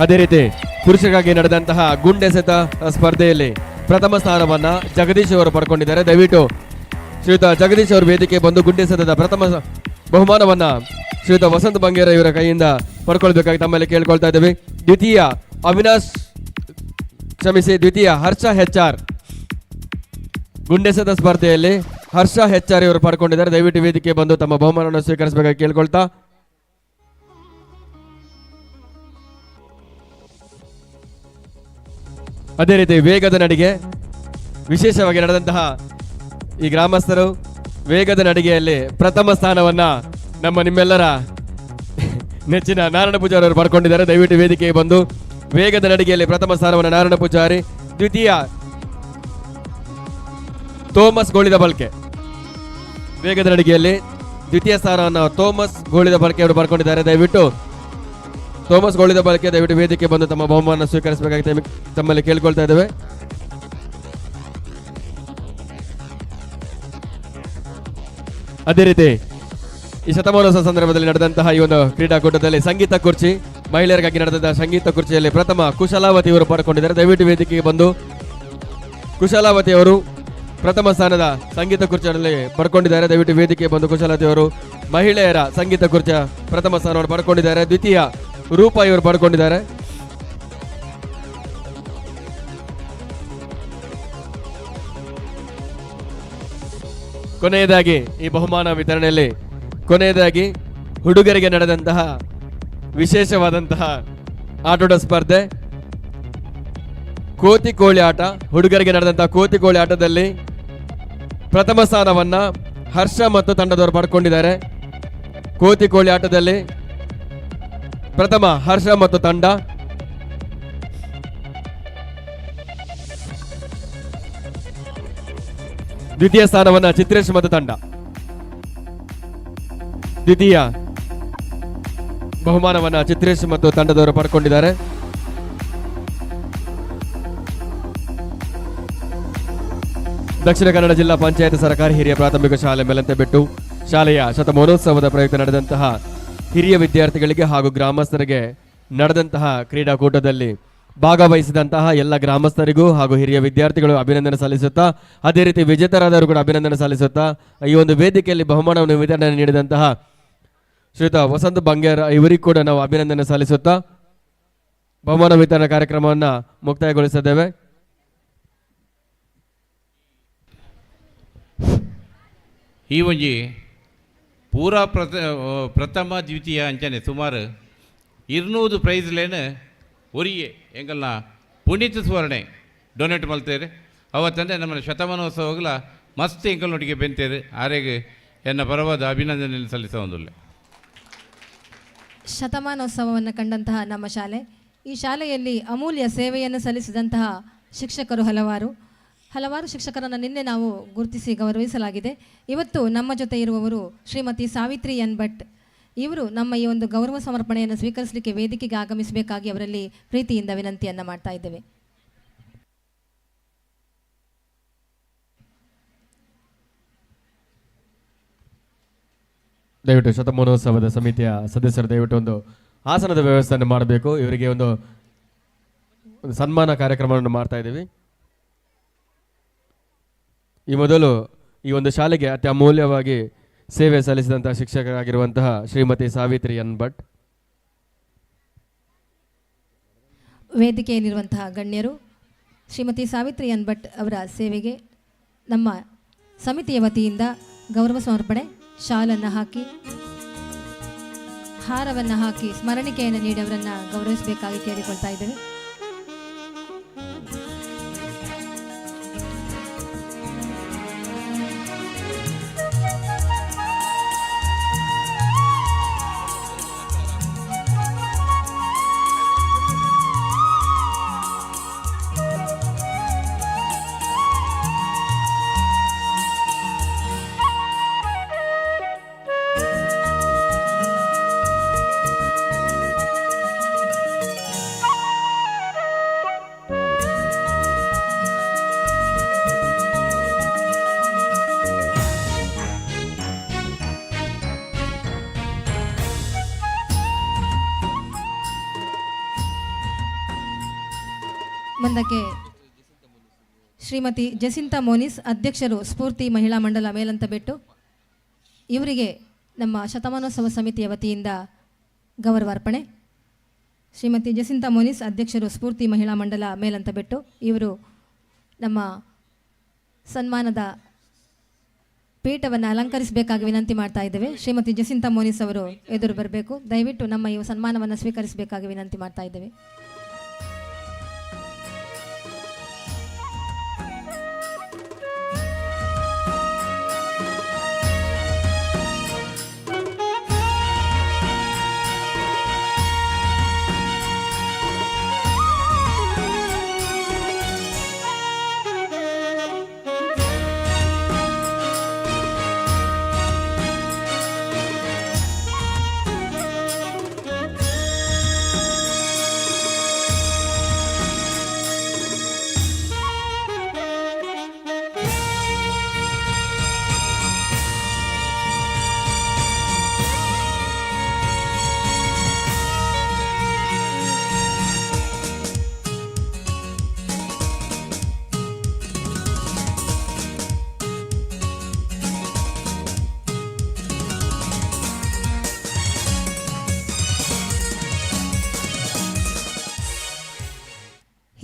ಅದೇ ರೀತಿ ಪುರುಷರಿಗಾಗಿ ನಡೆದಂತಹ ಗುಂಡೆಸೆತ ಸ್ಪರ್ಧೆಯಲ್ಲಿ ಪ್ರಥಮ ಸ್ಥಾನವನ್ನ ಜಗದೀಶ್ ಅವರು ಪಡ್ಕೊಂಡಿದ್ದಾರೆ. ದಯವಿಟ್ಟು ಶ್ರೀಯುತ ಜಗದೀಶ್ ಅವರು ವೇದಿಕೆ ಬಂದು ಗುಂಡೆಸೆತದ ಪ್ರಥಮ ಬಹುಮಾನವನ್ನ ಶ್ರೀಯುತ ವಸಂತ ಬಂಗೇರ ಇವರ ಕೈಯಿಂದ ಪಡ್ಕೊಳ್ಬೇಕಾಗಿ ತಮ್ಮಲ್ಲಿ ಕೇಳ್ಕೊಳ್ತಾ ಇದ್ದೇವೆ. ದ್ವಿತೀಯ ಅವಿನಾಶ್, ಕ್ಷಮಿಸಿ, ದ್ವಿತೀಯ ಹರ್ಷ ಹೆಚ್ ಆರ್. ಗುಂಡೆಸೆತ ಸ್ಪರ್ಧೆಯಲ್ಲಿ ಹರ್ಷ ಹೆಚ್ ಆರ್ ಇವರು ಪಡ್ಕೊಂಡಿದ್ದಾರೆ. ದಯವಿಟ್ಟು ವೇದಿಕೆ ಬಂದು ತಮ್ಮ ಬಹುಮಾನವನ್ನು ಸ್ವೀಕರಿಸಬೇಕಾಗಿ ಕೇಳ್ಕೊಳ್ತಾ, ಅದೇ ರೀತಿ ವೇಗದ ನಡಿಗೆ ವಿಶೇಷವಾಗಿ ನಡೆದಂತಹ ಈ ಗ್ರಾಮಸ್ಥರು ವೇಗದ ನಡಿಗೆಯಲ್ಲಿ ಪ್ರಥಮ ಸ್ಥಾನವನ್ನ ನಮ್ಮ ನಿಮ್ಮೆಲ್ಲರ ನೆಚ್ಚಿನ ನಾರಾಯಣ ಪೂಜಾರಿ ಅವರು ಪಡ್ಕೊಂಡಿದ್ದಾರೆ. ದಯವಿಟ್ಟು ವೇದಿಕೆಗೆ ಬಂದು ವೇಗದ ನಡಿಗೆಯಲ್ಲಿ ಪ್ರಥಮ ಸ್ಥಾನವನ್ನು ನಾರಾಯಣ ಪೂಜಾರಿ, ದ್ವಿತೀಯ ಥೋಮಸ್ ಗೋಳಿದ ಬಲ್ಕೆ. ವೇಗದ ನಡಿಗೆಯಲ್ಲಿ ದ್ವಿತೀಯ ಸ್ಥಾನವನ್ನು ಥೋಮಸ್ ಗೋಳಿದ ಬಳಕೆ ಅವರು ಪಡ್ಕೊಂಡಿದ್ದಾರೆ. ದಯವಿಟ್ಟು ಥೋಮಸ್ ಗೋಳಿದ ಬಳಕೆ ದಯವಿಟ್ಟು ವೇದಿಕೆ ಬಂದು ತಮ್ಮ ಬಹುಮಾನ ಸ್ವೀಕರಿಸಬೇಕಾಗಿ ತಮ್ಮಲ್ಲಿ ಕೇಳಿಕೊಳ್ತಾ ಇದ್ದೇವೆ. ಅದೇ ರೀತಿ ಈ ಶತಮಾನೋತ್ಸವ ಸಂದರ್ಭದಲ್ಲಿ ನಡೆದಂತಹ ಈ ಒಂದು ಕ್ರೀಡಾಕೂಟದಲ್ಲಿ ಸಂಗೀತ ಕುರ್ಚಿ, ಮಹಿಳೆಯರಿಗಾಗಿ ನಡೆದಂತಹ ಸಂಗೀತ ಕುರ್ಚಿಯಲ್ಲಿ ಪ್ರಥಮ ಕುಶಲಾವತಿ ಅವರು ಪಡ್ಕೊಂಡಿದ್ದಾರೆ. ದಯವಿಟ್ಟು ವೇದಿಕೆಗೆ ಬಂದು ಕುಶಲಾವತಿ ಅವರು ಪ್ರಥಮ ಸ್ಥಾನದ ಸಂಗೀತ ಕುರ್ಚಿಯಲ್ಲಿ ಪಡ್ಕೊಂಡಿದ್ದಾರೆ. ದಯವಿಟ್ಟು ವೇದಿಕೆ ಬಂದು ಕುಶಲತೆಯವರು ಮಹಿಳೆಯರ ಸಂಗೀತ ಕುರ್ಚಿಯ ಪ್ರಥಮ ಸ್ಥಾನವನ್ನು ಪಡ್ಕೊಂಡಿದ್ದಾರೆ. ದ್ವಿತೀಯ ರೂಪಾ ಇವರು ಪಡ್ಕೊಂಡಿದ್ದಾರೆ. ಕೊನೆಯದಾಗಿ ಈ ಬಹುಮಾನ ವಿತರಣೆಯಲ್ಲಿ ಕೊನೆಯದಾಗಿ ಹುಡುಗರಿಗೆ ನಡೆದಂತಹ ವಿಶೇಷವಾದಂತಹ ಆಟೋಟ ಸ್ಪರ್ಧೆ ಕೋತಿ ಕೋಳಿ ಆಟ. ಹುಡುಗರಿಗೆ ನಡೆದಂತಹ ಕೋತಿ ಕೋಳಿ ಆಟದಲ್ಲಿ ಪ್ರಥಮ ಸ್ಥಾನವನ್ನ ಹರ್ಷ ಮತ್ತು ತಂಡದವರು ಪಡ್ಕೊಂಡಿದ್ದಾರೆ. ಕೋತಿ ಕೋಳಿ ಆಟದಲ್ಲಿ ಪ್ರಥಮ ಹರ್ಷ ಮತ್ತು ತಂಡ. ದ್ವಿತೀಯ ಸ್ಥಾನವನ್ನ ಚಿತ್ರೇಶ್ ಮತ್ತು ತಂಡ. ದ್ವಿತೀಯ ಬಹುಮಾನವನ್ನ ಚಿತ್ರೇಶ್ ಮತ್ತು ತಂಡದವರು ಪಡ್ಕೊಂಡಿದ್ದಾರೆ. ದಕ್ಷಿಣ ಕನ್ನಡ ಜಿಲ್ಲಾ ಪಂಚಾಯತ್ ಸರ್ಕಾರಿ ಹಿರಿಯ ಪ್ರಾಥಮಿಕ ಶಾಲೆ ಮೇಲಂತೆಬೆಟ್ಟು ಶಾಲೆಯ ಶತಮಾನೋತ್ಸವದ ಪ್ರಯುಕ್ತ ನಡೆದಂತಹ ಹಿರಿಯ ವಿದ್ಯಾರ್ಥಿಗಳಿಗೆ ಹಾಗೂ ಗ್ರಾಮಸ್ಥರಿಗೆ ನಡೆದಂತಹ ಕ್ರೀಡಾಕೂಟದಲ್ಲಿ ಭಾಗವಹಿಸಿದಂತಹ ಎಲ್ಲ ಗ್ರಾಮಸ್ಥರಿಗೂ ಹಾಗೂ ಹಿರಿಯ ವಿದ್ಯಾರ್ಥಿಗಳು ಅಭಿನಂದನೆ ಸಲ್ಲಿಸುತ್ತಾ, ಅದೇ ರೀತಿ ವಿಜೇತರಾದವರು ಕೂಡ ಅಭಿನಂದನೆ ಸಲ್ಲಿಸುತ್ತಾ, ಈ ಒಂದು ವೇದಿಕೆಯಲ್ಲಿ ಬಹುಮಾನವನ್ನು ವಿತರಣೆ ನೀಡಿದಂತಹ ಶ್ರೀಯುತ ವಸಂತ ಬಂಗೇರ ಇವರಿಗೂ ಕೂಡ ನಾವು ಅಭಿನಂದನೆ ಸಲ್ಲಿಸುತ್ತಾ ಬಹುಮಾನ ವಿತರಣಾ ಕಾರ್ಯಕ್ರಮವನ್ನು ಮುಕ್ತಾಯಗೊಳಿಸಿದ್ದೇವೆ. ಈ ಒಂಜಿ ಪೂರಾ ಪ್ರಥಮ ದ್ವಿತೀಯ ಅಂಚನೆ ಸುಮಾರು 200 ಪ್ರೈಸ್ಲೇನು ಒರಿಯೆ ಎಂಗಲ್ನ ಪುನೀತ್ ಸುವರ್ಣೆ ಡೊನೇಟ್ ಮಲ್ತೇರು. ಅವತ್ತಂದೆ ನಮ್ಮ ಶತಮಾನೋತ್ಸವಗಳ ಮಸ್ತ್ ಎಂಕಲ್ನೊಟ್ಟಿಗೆ ಬೆಂತೇರು. ಆರೆಗೆ ಎನ್ನ ಪರವಾದ ಅಭಿನಂದನೆ ಸಲ್ಲಿಸ ಒಂದುಲ್ಲೆ. ಶತಮಾನೋತ್ಸವವನ್ನು ಕಂಡಂತಹ ನಮ್ಮ ಶಾಲೆ, ಈ ಶಾಲೆಯಲ್ಲಿ ಅಮೂಲ್ಯ ಸೇವೆಯನ್ನು ಸಲ್ಲಿಸಿದಂತಹ ಶಿಕ್ಷಕರು ಹಲವಾರು ಹಲವಾರು ಶಿಕ್ಷಕರನ್ನು ನಿನ್ನೆ ನಾವು ಗುರುತಿಸಿ ಗೌರವಿಸಲಾಗಿದೆ. ಇವತ್ತು ನಮ್ಮ ಜೊತೆ ಇರುವವರು ಶ್ರೀಮತಿ ಸಾವಿತ್ರಿ ಎನ್ ಭಟ್. ಇವರು ನಮ್ಮ ಈ ಒಂದು ಗೌರವ ಸಮರ್ಪಣೆಯನ್ನು ಸ್ವೀಕರಿಸಲಿಕ್ಕೆ ವೇದಿಕೆಗೆ ಆಗಮಿಸಬೇಕಾಗಿ ಅವರಲ್ಲಿ ಪ್ರೀತಿಯಿಂದ ವಿನಂತಿಯನ್ನು ಮಾಡ್ತಾ ಇದ್ದೇವೆ. ದಯವಿಟ್ಟು ಶತಮಾನೋತ್ಸವದ ಸಮಿತಿಯ ಸದಸ್ಯರು ದಯವಿಟ್ಟು ಒಂದು ಆಸನದ ವ್ಯವಸ್ಥೆಯನ್ನು ಮಾಡಬೇಕು. ಇವರಿಗೆ ಒಂದು ಸನ್ಮಾನ ಕಾರ್ಯಕ್ರಮವನ್ನು ಮಾಡ್ತಾ ಇದ್ದೀವಿ. ಈ ಮೊದಲು ಈ ಒಂದು ಶಾಲೆಗೆ ಅತಿ ಅಮೂಲ್ಯವಾಗಿ ಸೇವೆ ಸಲ್ಲಿಸಿದಂತಹ ಶಿಕ್ಷಕರಾಗಿರುವಂತಹ ಶ್ರೀಮತಿ ಸಾವಿತ್ರಿ ಎನ್ ಭಟ್. ವೇದಿಕೆಯಲ್ಲಿರುವಂತಹ ಗಣ್ಯರು ಶ್ರೀಮತಿ ಸಾವಿತ್ರಿ ಎನ್ ಭಟ್ ಅವರ ಸೇವೆಗೆ ನಮ್ಮ ಸಮಿತಿಯ ವತಿಯಿಂದ ಗೌರವ ಸಮರ್ಪಣೆ, ಶಾಲನ್ನು ಹಾಕಿ ಹಾರವನ್ನು ಹಾಕಿ ಸ್ಮರಣಿಕೆಯನ್ನು ನೀಡಿ ಅವರನ್ನು ಗೌರವಿಸಬೇಕಾಗಿ ಕೇಳಿಕೊಳ್ತಾ ಇದ್ದೇವೆ. ಮುಂದಕ್ಕೆ ಶ್ರೀಮತಿ ಜಸಿಂತಾ ಮೋನಿಸ್, ಅಧ್ಯಕ್ಷರು ಸ್ಫೂರ್ತಿ ಮಹಿಳಾ ಮಂಡಲ ಮೇಲಂತಬೆಟ್ಟು, ಇವರಿಗೆ ನಮ್ಮ ಶತಮಾನೋತ್ಸವ ಸಮಿತಿಯ ವತಿಯಿಂದ ಗೌರವಾರ್ಪಣೆ. ಶ್ರೀಮತಿ ಜಸಿಂತಾ ಮೋನಿಸ್, ಅಧ್ಯಕ್ಷರು ಸ್ಫೂರ್ತಿ ಮಹಿಳಾ ಮಂಡಲ ಮೇಲಂತಬೆಟ್ಟು, ಇವರು ನಮ್ಮ ಸನ್ಮಾನದ ಪೀಠವನ್ನು ಅಲಂಕರಿಸಬೇಕಾಗಿ ವಿನಂತಿ ಮಾಡ್ತಾ ಇದ್ದೇವೆ. ಶ್ರೀಮತಿ ಜಸಿಂತಾ ಮೋನಿಸ್ ಅವರು ಎದುರು ಬರಬೇಕು. ದಯವಿಟ್ಟು ನಮ್ಮ ಈ ಸನ್ಮಾನವನ್ನು ಸ್ವೀಕರಿಸಬೇಕಾಗಿ ವಿನಂತಿ ಮಾಡ್ತಾ ಇದ್ದೇವೆ.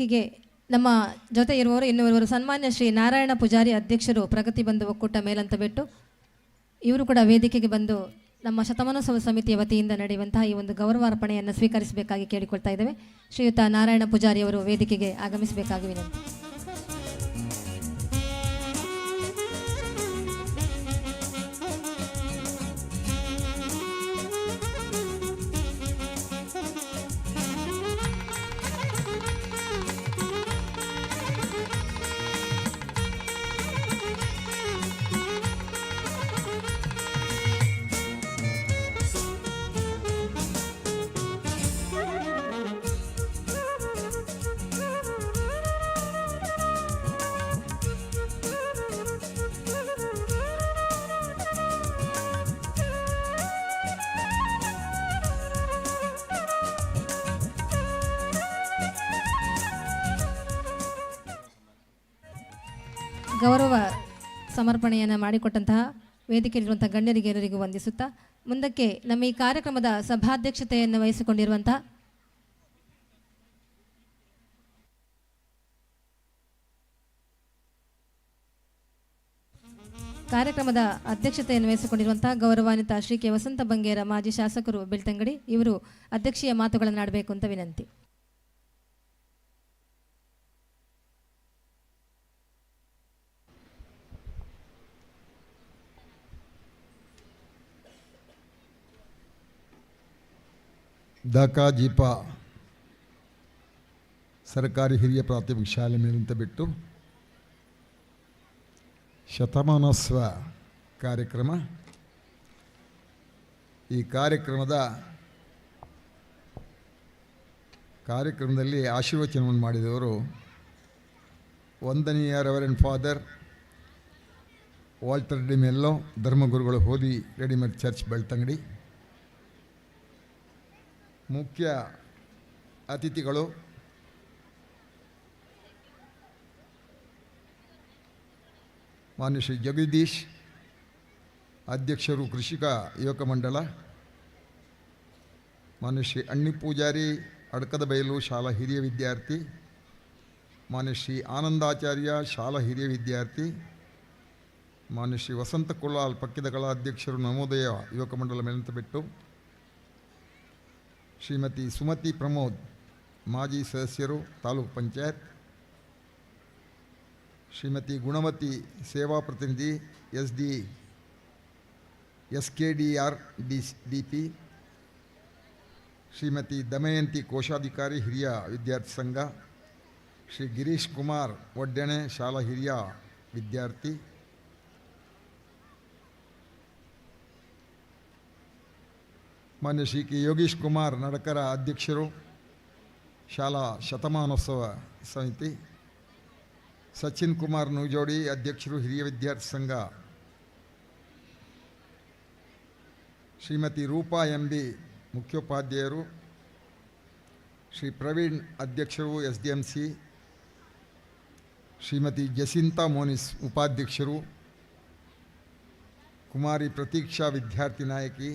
ವೇದಿಕೆಗೆ ನಮ್ಮ ಜೊತೆ ಇರುವವರು ಇನ್ನುವರು ಸನ್ಮಾನ್ಯ ಶ್ರೀ ನಾರಾಯಣ ಪೂಜಾರಿ ಅಧ್ಯಕ್ಷರು ಪ್ರಗತಿ ಬಂಧು ಒಕ್ಕೂಟ ಮೇಲಂತಬೆಟ್ಟು. ಇವರು ಕೂಡ ವೇದಿಕೆಗೆ ಬಂದು ನಮ್ಮ ಶತಮಾನೋತ್ಸವ ಸಮಿತಿಯ ವತಿಯಿಂದ ನಡೆಯುವಂತಹ ಈ ಒಂದು ಗೌರವಾರ್ಪಣೆಯನ್ನು ಸ್ವೀಕರಿಸಬೇಕಾಗಿ ಕೇಳಿಕೊಳ್ತಾ ಇದ್ದೇವೆ. ಶ್ರೀಯುತ ನಾರಾಯಣ ಪೂಜಾರಿ ಅವರು ವೇದಿಕೆಗೆ ಆಗಮಿಸಬೇಕಾಗಿ ವಿನಂತಿ. ಗೌರವ ಸಮರ್ಪಣೆಯನ್ನು ಮಾಡಿಕೊಟ್ಟಂತಹ ವೇದಿಕೆಯಲ್ಲಿರುವಂಥ ಗಣ್ಯರಿಗೆ ಎಲ್ಲರಿಗೂ ವಂದಿಸುತ್ತಾ ಮುಂದಕ್ಕೆ ನಮ್ಮ ಈ ಕಾರ್ಯಕ್ರಮದ ಸಭಾಧ್ಯಕ್ಷತೆಯನ್ನು ವಹಿಸಿಕೊಂಡಿರುವಂತಹ ಕಾರ್ಯಕ್ರಮದ ಅಧ್ಯಕ್ಷತೆಯನ್ನು ವಹಿಸಿಕೊಂಡಿರುವಂತಹ ಗೌರವಾನ್ವಿತ ಶ್ರೀ ಕೆ ವಸಂತ ಬಂಗೇರ ಮಾಜಿ ಶಾಸಕರು ಬೆಳ್ತಂಗಡಿ ಇವರು ಅಧ್ಯಕ್ಷೀಯ ಮಾತುಗಳನ್ನು ಆಡಬೇಕು ಅಂತ ವಿನಂತಿ. ದಾಕಾಜೀಪ ಸರ್ಕಾರಿ ಹಿರಿಯ ಪ್ರಾಥಮಿಕ ಶಾಲೆ ಮೇಲಂತಬೆಟ್ಟು ಶತಮಾನೋತ್ಸವ ಕಾರ್ಯಕ್ರಮ. ಈ ಕಾರ್ಯಕ್ರಮದಲ್ಲಿ ಆಶೀರ್ವಚನವನ್ನು ಮಾಡಿದವರು ವಂದನೀಯ ರೆವರೆಂಡ್ ಫಾದರ್ ವಾಲ್ಟರ್ ಡಿಮೆಲ್ಲೋ, ಧರ್ಮಗುರುಗಳು ಹೋದಿ ರೆಡಿಮೇಡ್ ಚರ್ಚ್ ಬೆಳ್ತಂಗಡಿ. ಮುಖ್ಯ ಅತಿಥಿಗಳು ಮಾನ್ಯ ಶ್ರೀ ಜಗದೀಶ್, ಅಧ್ಯಕ್ಷರು ಕೃಷಿಕ ಯುವಕ ಮಂಡಳ, ಮಾನ್ಯ ಶ್ರೀ ಅಣ್ಣಿ ಪೂಜಾರಿ ಅಡ್ಕದಬೈಲು ಶಾಲಾ ಹಿರಿಯ ವಿದ್ಯಾರ್ಥಿ, ಮಾನ್ಯ ಶ್ರೀ ಆನಂದಾಚಾರ್ಯ ಶಾಲಾ ಹಿರಿಯ ವಿದ್ಯಾರ್ಥಿ, ಮಾನ್ಯ ಶ್ರೀ ವಸಂತ ಕುಲಾಲ್ ಪಕ್ಕಿದ ಕಲಾ ಅಧ್ಯಕ್ಷರು ನವೋದಯ ಯುವಕ ಮಂಡಲ ಮೇಲಂತಬೆಟ್ಟು, ಶ್ರೀಮತಿ ಸುಮತಿ ಪ್ರಮೋದ್ ಮಾಜಿ ಸದಸ್ಯರು ತಾಲೂಕು ಪಂಚಾಯತ್, ಶ್ರೀಮತಿ ಗುಣವತಿ ಸೇವಾ ಪ್ರತಿನಿಧಿ S D S K D R D D P, Shrimati Damayanti ಕೋಶಾಧಿಕಾರಿ ಹಿರಿಯ ವಿದ್ಯಾರ್ಥಿ ಸಂಘ, ಶ್ರೀ ಗಿರೀಶ್ ಕುಮಾರ್ ಒಡ್ಡೆಣೆ ಶಾಲಾ ಹಿರಿಯ ವಿದ್ಯಾರ್ಥಿ, ಮಾನ್ಯ ಶ್ರೀ ಕೆ ಯೋಗೀಶ್ ಕುಮಾರ್ ನಡಕರ ಅಧ್ಯಕ್ಷರು ಶಾಲಾ ಶತಮಾನೋತ್ಸವ ಸಮಿತಿ, ಸಚಿನ್ ಕುಮಾರ್ ನೂಜೋಡಿ ಅಧ್ಯಕ್ಷರು ಹಿರಿಯ ವಿದ್ಯಾರ್ಥಿ ಸಂಘ, ಶ್ರೀಮತಿ ರೂಪಾ ಎಂ ಬಿ ಮುಖ್ಯೋಪಾಧ್ಯಾಯರು, ಶ್ರೀ ಪ್ರವೀಣ್ ಅಧ್ಯಕ್ಷರು S D M C, Shrimati Jacinta Monis ಉಪಾಧ್ಯಕ್ಷರು, ಕುಮಾರಿ ಪ್ರತೀಕ್ಷಾ ವಿದ್ಯಾರ್ಥಿ ನಾಯಕಿ,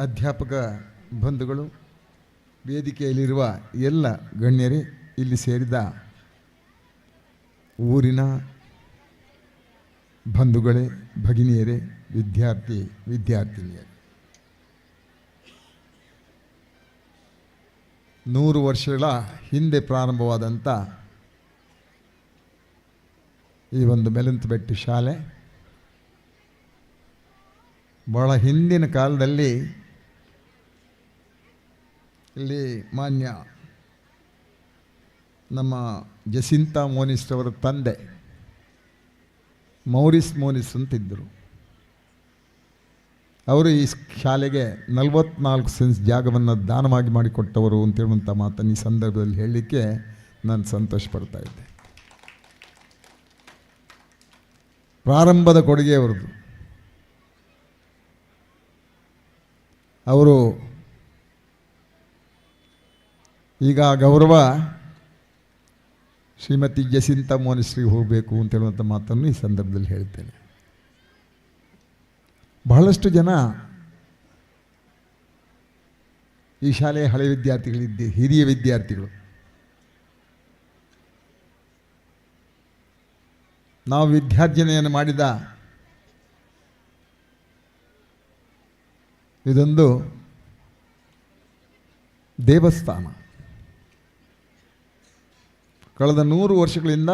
ಅಧ್ಯಾಪಕ ಬಂಧುಗಳು, ವೇದಿಕೆಯಲ್ಲಿರುವ ಎಲ್ಲ ಗಣ್ಯರೇ, ಇಲ್ಲಿ ಸೇರಿದ ಊರಿನ ಬಂಧುಗಳೇ, ಭಗಿನಿಯರೇ, ವಿದ್ಯಾರ್ಥಿ ವಿದ್ಯಾರ್ಥಿನಿಯರೇ, 100 ವರ್ಷಗಳ ಹಿಂದೆ ಪ್ರಾರಂಭವಾದಂಥ ಈ ಒಂದು ಮೇಲಂತಬೆಟ್ಟು ಶಾಲೆ ಭಾಳ ಹಿಂದಿನ ಕಾಲದಲ್ಲಿ ಇಲ್ಲಿ ಮಾನ್ಯ ನಮ್ಮ ಜಸಿಂತಾ ಮೋನಿಸ್ ಅವರ ತಂದೆ ಮೌರಿಸ್ ಮೋನಿಸ್ ಅಂತಿದ್ದರು. ಅವರು ಈ ಶಾಲೆಗೆ 44 ಸೆನ್ಸ್ ಜಾಗವನ್ನು ದಾನವಾಗಿ ಮಾಡಿಕೊಟ್ಟವರು ಅಂತೇಳುವಂಥ ಮಾತನ್ನು ಈ ಸಂದರ್ಭದಲ್ಲಿ ಹೇಳಲಿಕ್ಕೆ ನಾನು ಸಂತೋಷ ಪಡ್ತಾ ಇದ್ದೆ. ಪ್ರಾರಂಭದ ಕೊಡುಗೆ ಅವರದು. ಅವರು ಈಗ ಗೌರವ ಶ್ರೀಮತಿ ಜಸಿಂತಾ ಮೋನಿಸ್ರಿಗೆ ಹೋಗಬೇಕು ಅಂತೇಳುವಂಥ ಮಾತನ್ನು ಈ ಸಂದರ್ಭದಲ್ಲಿ ಹೇಳ್ತೇನೆ. ಬಹಳಷ್ಟು ಜನ ಈ ಶಾಲೆಯ ಹಳೆ ವಿದ್ಯಾರ್ಥಿಗಳಿದ್ದೆ, ಹಿರಿಯ ವಿದ್ಯಾರ್ಥಿಗಳು. ನಾವು ವಿದ್ಯಾರ್ಜನೆಯನ್ನು ಮಾಡಿದ ಇದೊಂದು ದೇವಸ್ಥಾನ. ಕಳೆದ 100 ವರ್ಷಗಳಿಂದ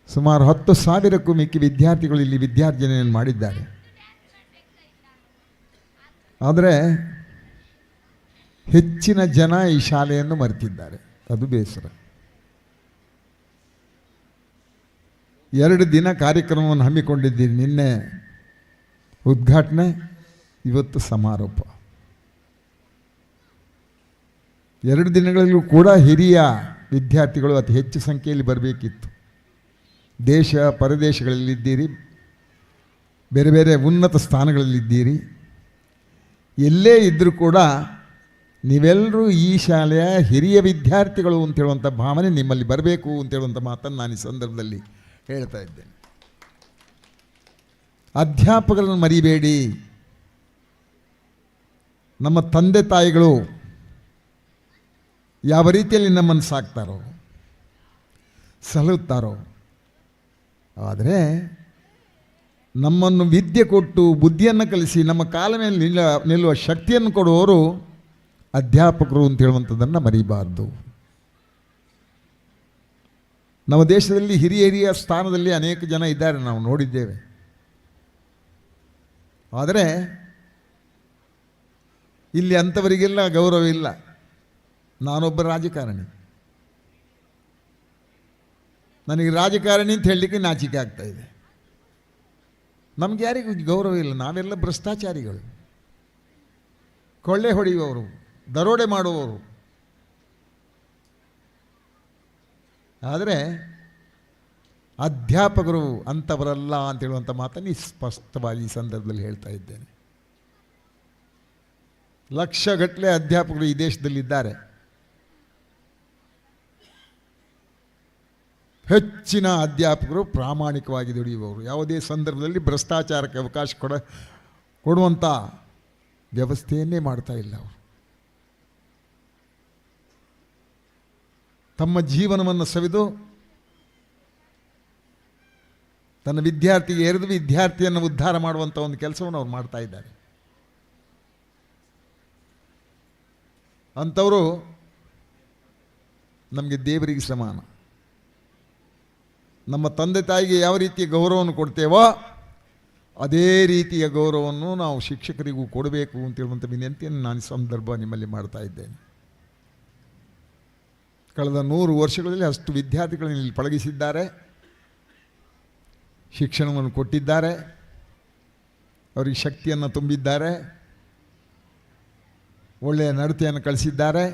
ಸುಮಾರು 10,000ಕ್ಕೂ ಮಿಕ್ಕಿ ವಿದ್ಯಾರ್ಥಿಗಳು ಇಲ್ಲಿ ವಿದ್ಯಾರ್ಜನೆಯನ್ನು ಮಾಡಿದ್ದಾರೆ. ಆದರೆ ಹೆಚ್ಚಿನ ಜನ ಈ ಶಾಲೆಯನ್ನು ಮರೆತಿದ್ದಾರೆ, ಅದು ಬೇಸರ. 2 ದಿನ ಕಾರ್ಯಕ್ರಮವನ್ನು ಹಮ್ಮಿಕೊಂಡಿದ್ದೀನಿ. ನಿನ್ನೆ ಉದ್ಘಾಟನೆ, ಇವತ್ತು ಸಮಾರೋಪ. 2 ದಿನಗಳಲ್ಲೂ ಕೂಡ ಹಿರಿಯ ವಿದ್ಯಾರ್ಥಿಗಳು ಅತಿ ಹೆಚ್ಚು ಸಂಖ್ಯೆಯಲ್ಲಿ ಬರಬೇಕಿತ್ತು. ದೇಶ ಪರದೇಶಗಳಲ್ಲಿದ್ದೀರಿ, ಬೇರೆ ಬೇರೆ ಉನ್ನತ ಸ್ಥಾನಗಳಲ್ಲಿದ್ದೀರಿ, ಎಲ್ಲೇ ಇದ್ದರೂ ಕೂಡ ನೀವೆಲ್ಲರೂ ಈ ಶಾಲೆಯ ಹಿರಿಯ ವಿದ್ಯಾರ್ಥಿಗಳು ಅಂತೇಳುವಂಥ ಭಾವನೆ ನಿಮ್ಮಲ್ಲಿ ಬರಬೇಕು ಅಂತೇಳುವಂಥ ಮಾತನ್ನು ನಾನು ಈ ಸಂದರ್ಭದಲ್ಲಿ ಹೇಳ್ತಾ ಇದ್ದೇನೆ. ಅಧ್ಯಾಪಕರನ್ನು ಮರಿಬೇಡಿ. ನಮ್ಮ ತಂದೆ ತಾಯಿಗಳು ಯಾವ ರೀತಿಯಲ್ಲಿ ನಮ್ಮನ್ನು ಸಾಕ್ತಾರೋ ಸಲಹುತ್ತಾರೋ, ಆದರೆ ನಮ್ಮನ್ನು ವಿದ್ಯೆ ಕೊಟ್ಟು ಬುದ್ಧಿಯನ್ನು ಕಲಿಸಿ ನಮ್ಮ ಕಾಲ ಮೇಲೆ ನಿಲ್ಲುವ ಶಕ್ತಿಯನ್ನು ಕೊಡುವವರು ಅಧ್ಯಾಪಕರು ಅಂತ ಹೇಳುವಂಥದ್ದನ್ನು ಮರಿಬಾರ್ದು. ನಮ್ಮ ದೇಶದಲ್ಲಿ ಹಿರಿಯ ಹಿರಿಯ ಸ್ಥಾನದಲ್ಲಿ ಅನೇಕ ಜನ ಇದ್ದಾರೆ, ನಾವು ನೋಡಿದ್ದೇವೆ. ಆದರೆ ಇಲ್ಲಿ ಅಂಥವರಿಗೆಲ್ಲ ಗೌರವ ಇಲ್ಲ. ನಾನೊಬ್ಬ ರಾಜಕಾರಣಿ, ನನಗೆ ರಾಜಕಾರಣಿ ಅಂತ ಹೇಳಲಿಕ್ಕೆ ನಾಚಿಕೆ ಆಗ್ತಾಯಿದೆ. ನಮ್ಗೆ ಯಾರಿಗೂ ಗೌರವ ಇಲ್ಲ, ನಾವೆಲ್ಲ ಭ್ರಷ್ಟಾಚಾರಿಗಳು, ಕೊಳ್ಳೆ ಹೊಡೆಯುವವರು, ದರೋಡೆ ಮಾಡುವವರು. ಆದರೆ ಅಧ್ಯಾಪಕರು ಅಂಥವರಲ್ಲ ಅಂತೇಳುವಂಥ ಮಾತನ್ನು ಸ್ಪಷ್ಟವಾಗಿ ಈ ಸಂದರ್ಭದಲ್ಲಿ ಹೇಳ್ತಾ ಇದ್ದೇನೆ. ಲಕ್ಷಗಟ್ಟಲೆ ಅಧ್ಯಾಪಕರು ಈ ದೇಶದಲ್ಲಿದ್ದಾರೆ. ಹೆಚ್ಚಿನ ಅಧ್ಯಾಪಕರು ಪ್ರಾಮಾಣಿಕವಾಗಿ ದುಡಿಯುವವರು, ಯಾವುದೇ ಸಂದರ್ಭದಲ್ಲಿ ಭ್ರಷ್ಟಾಚಾರಕ್ಕೆ ಅವಕಾಶ ಕೊಡುವಂಥ ವ್ಯವಸ್ಥೆಯನ್ನೇ ಮಾಡ್ತಾ ಇಲ್ಲ ಅವರು. ತಮ್ಮ ಜೀವನವನ್ನು ಸವಿದು ತನ್ನ ವಿದ್ಯಾರ್ಥಿಗೆ ಎರೆದು ವಿದ್ಯಾರ್ಥಿಯನ್ನು ಉದ್ಧಾರ ಮಾಡುವಂಥ ಒಂದು ಕೆಲಸವನ್ನು ಅವ್ರು ಮಾಡ್ತಾ ಇದ್ದಾರೆ. ಅಂಥವರು ನಮಗೆ ದೇವರಿಗೆ ಸಮಾನ. ನಮ್ಮ ತಂದೆ ತಾಯಿಗೆ ಯಾವ ರೀತಿಯ ಗೌರವವನ್ನು ಕೊಡ್ತೇವೋ ಅದೇ ರೀತಿಯ ಗೌರವವನ್ನು ನಾವು ಶಿಕ್ಷಕರಿಗೂ ಕೊಡಬೇಕು ಅಂತೇಳುವಂಥ ವಿನಂತಿಯನ್ನು ನಾನು ಸಂದರ್ಭ ನಿಮ್ಮಲ್ಲಿ ಮಾಡ್ತಾ ಇದ್ದೇನೆ. ಕಳೆದ 100 ವರ್ಷಗಳಲ್ಲಿ ಅಷ್ಟು ವಿದ್ಯಾರ್ಥಿಗಳನ್ನು ಇಲ್ಲಿ ಪಳಗಿಸಿದ್ದಾರೆ, ಶಿಕ್ಷಣವನ್ನು ಕೊಟ್ಟಿದ್ದಾರೆ, ಅವರಿಗೆ ಶಕ್ತಿಯನ್ನು ತುಂಬಿದ್ದಾರೆ, ಒಳ್ಳೆಯ ನಡತೆಯನ್ನು ಕಲಿಸಿದ್ದಾರೆ,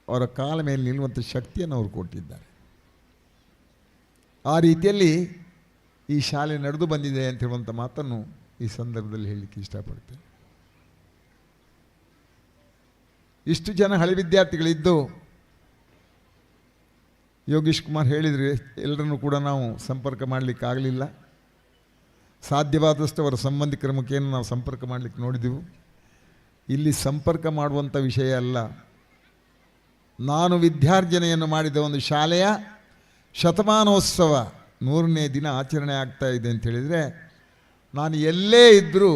ಅವರ ಕಾಲ ಮೇಲೆ ನಿಲ್ಲುವಂಥ ಶಕ್ತಿಯನ್ನು ಅವರು ಕೊಟ್ಟಿದ್ದಾರೆ. ಆ ರೀತಿಯಲ್ಲಿ ಈ ಶಾಲೆ ನಡೆದು ಬಂದಿದೆ ಅಂತ ಹೇಳುವಂಥ ಮಾತನ್ನು ಈ ಸಂದರ್ಭದಲ್ಲಿ ಹೇಳಲಿಕ್ಕೆ ಇಷ್ಟಪಡ್ತೇನೆ. ಇಷ್ಟು ಜನ ಹಳೆ ವಿದ್ಯಾರ್ಥಿಗಳಿದ್ದು ಯೋಗೇಶ್ ಕುಮಾರ್ ಹೇಳಿದರೆ ಎಲ್ಲರನ್ನೂ ಕೂಡ ನಾವು ಸಂಪರ್ಕ ಮಾಡಲಿಕ್ಕಾಗಲಿಲ್ಲ. ಸಾಧ್ಯವಾದಷ್ಟು ಅವರ ಸಂಬಂಧಿಕರ ಮುಖೇನ ನಾವು ಸಂಪರ್ಕ ಮಾಡಲಿಕ್ಕೆ ನೋಡಿದೆವು. ಇಲ್ಲಿ ಸಂಪರ್ಕ ಮಾಡುವಂಥ ವಿಷಯ ಅಲ್ಲ. ನಾನು ವಿದ್ಯಾರ್ಜನೆಯನ್ನು ಮಾಡಿದ ಒಂದು ಶಾಲೆಯ ಶತಮಾನೋತ್ಸವ 100ನೇ ದಿನ ಆಚರಣೆ ಆಗ್ತಾ ಇದೆ ಅಂತ ಹೇಳಿದರೆ ನಾನು ಎಲ್ಲೇ ಇದ್ದರೂ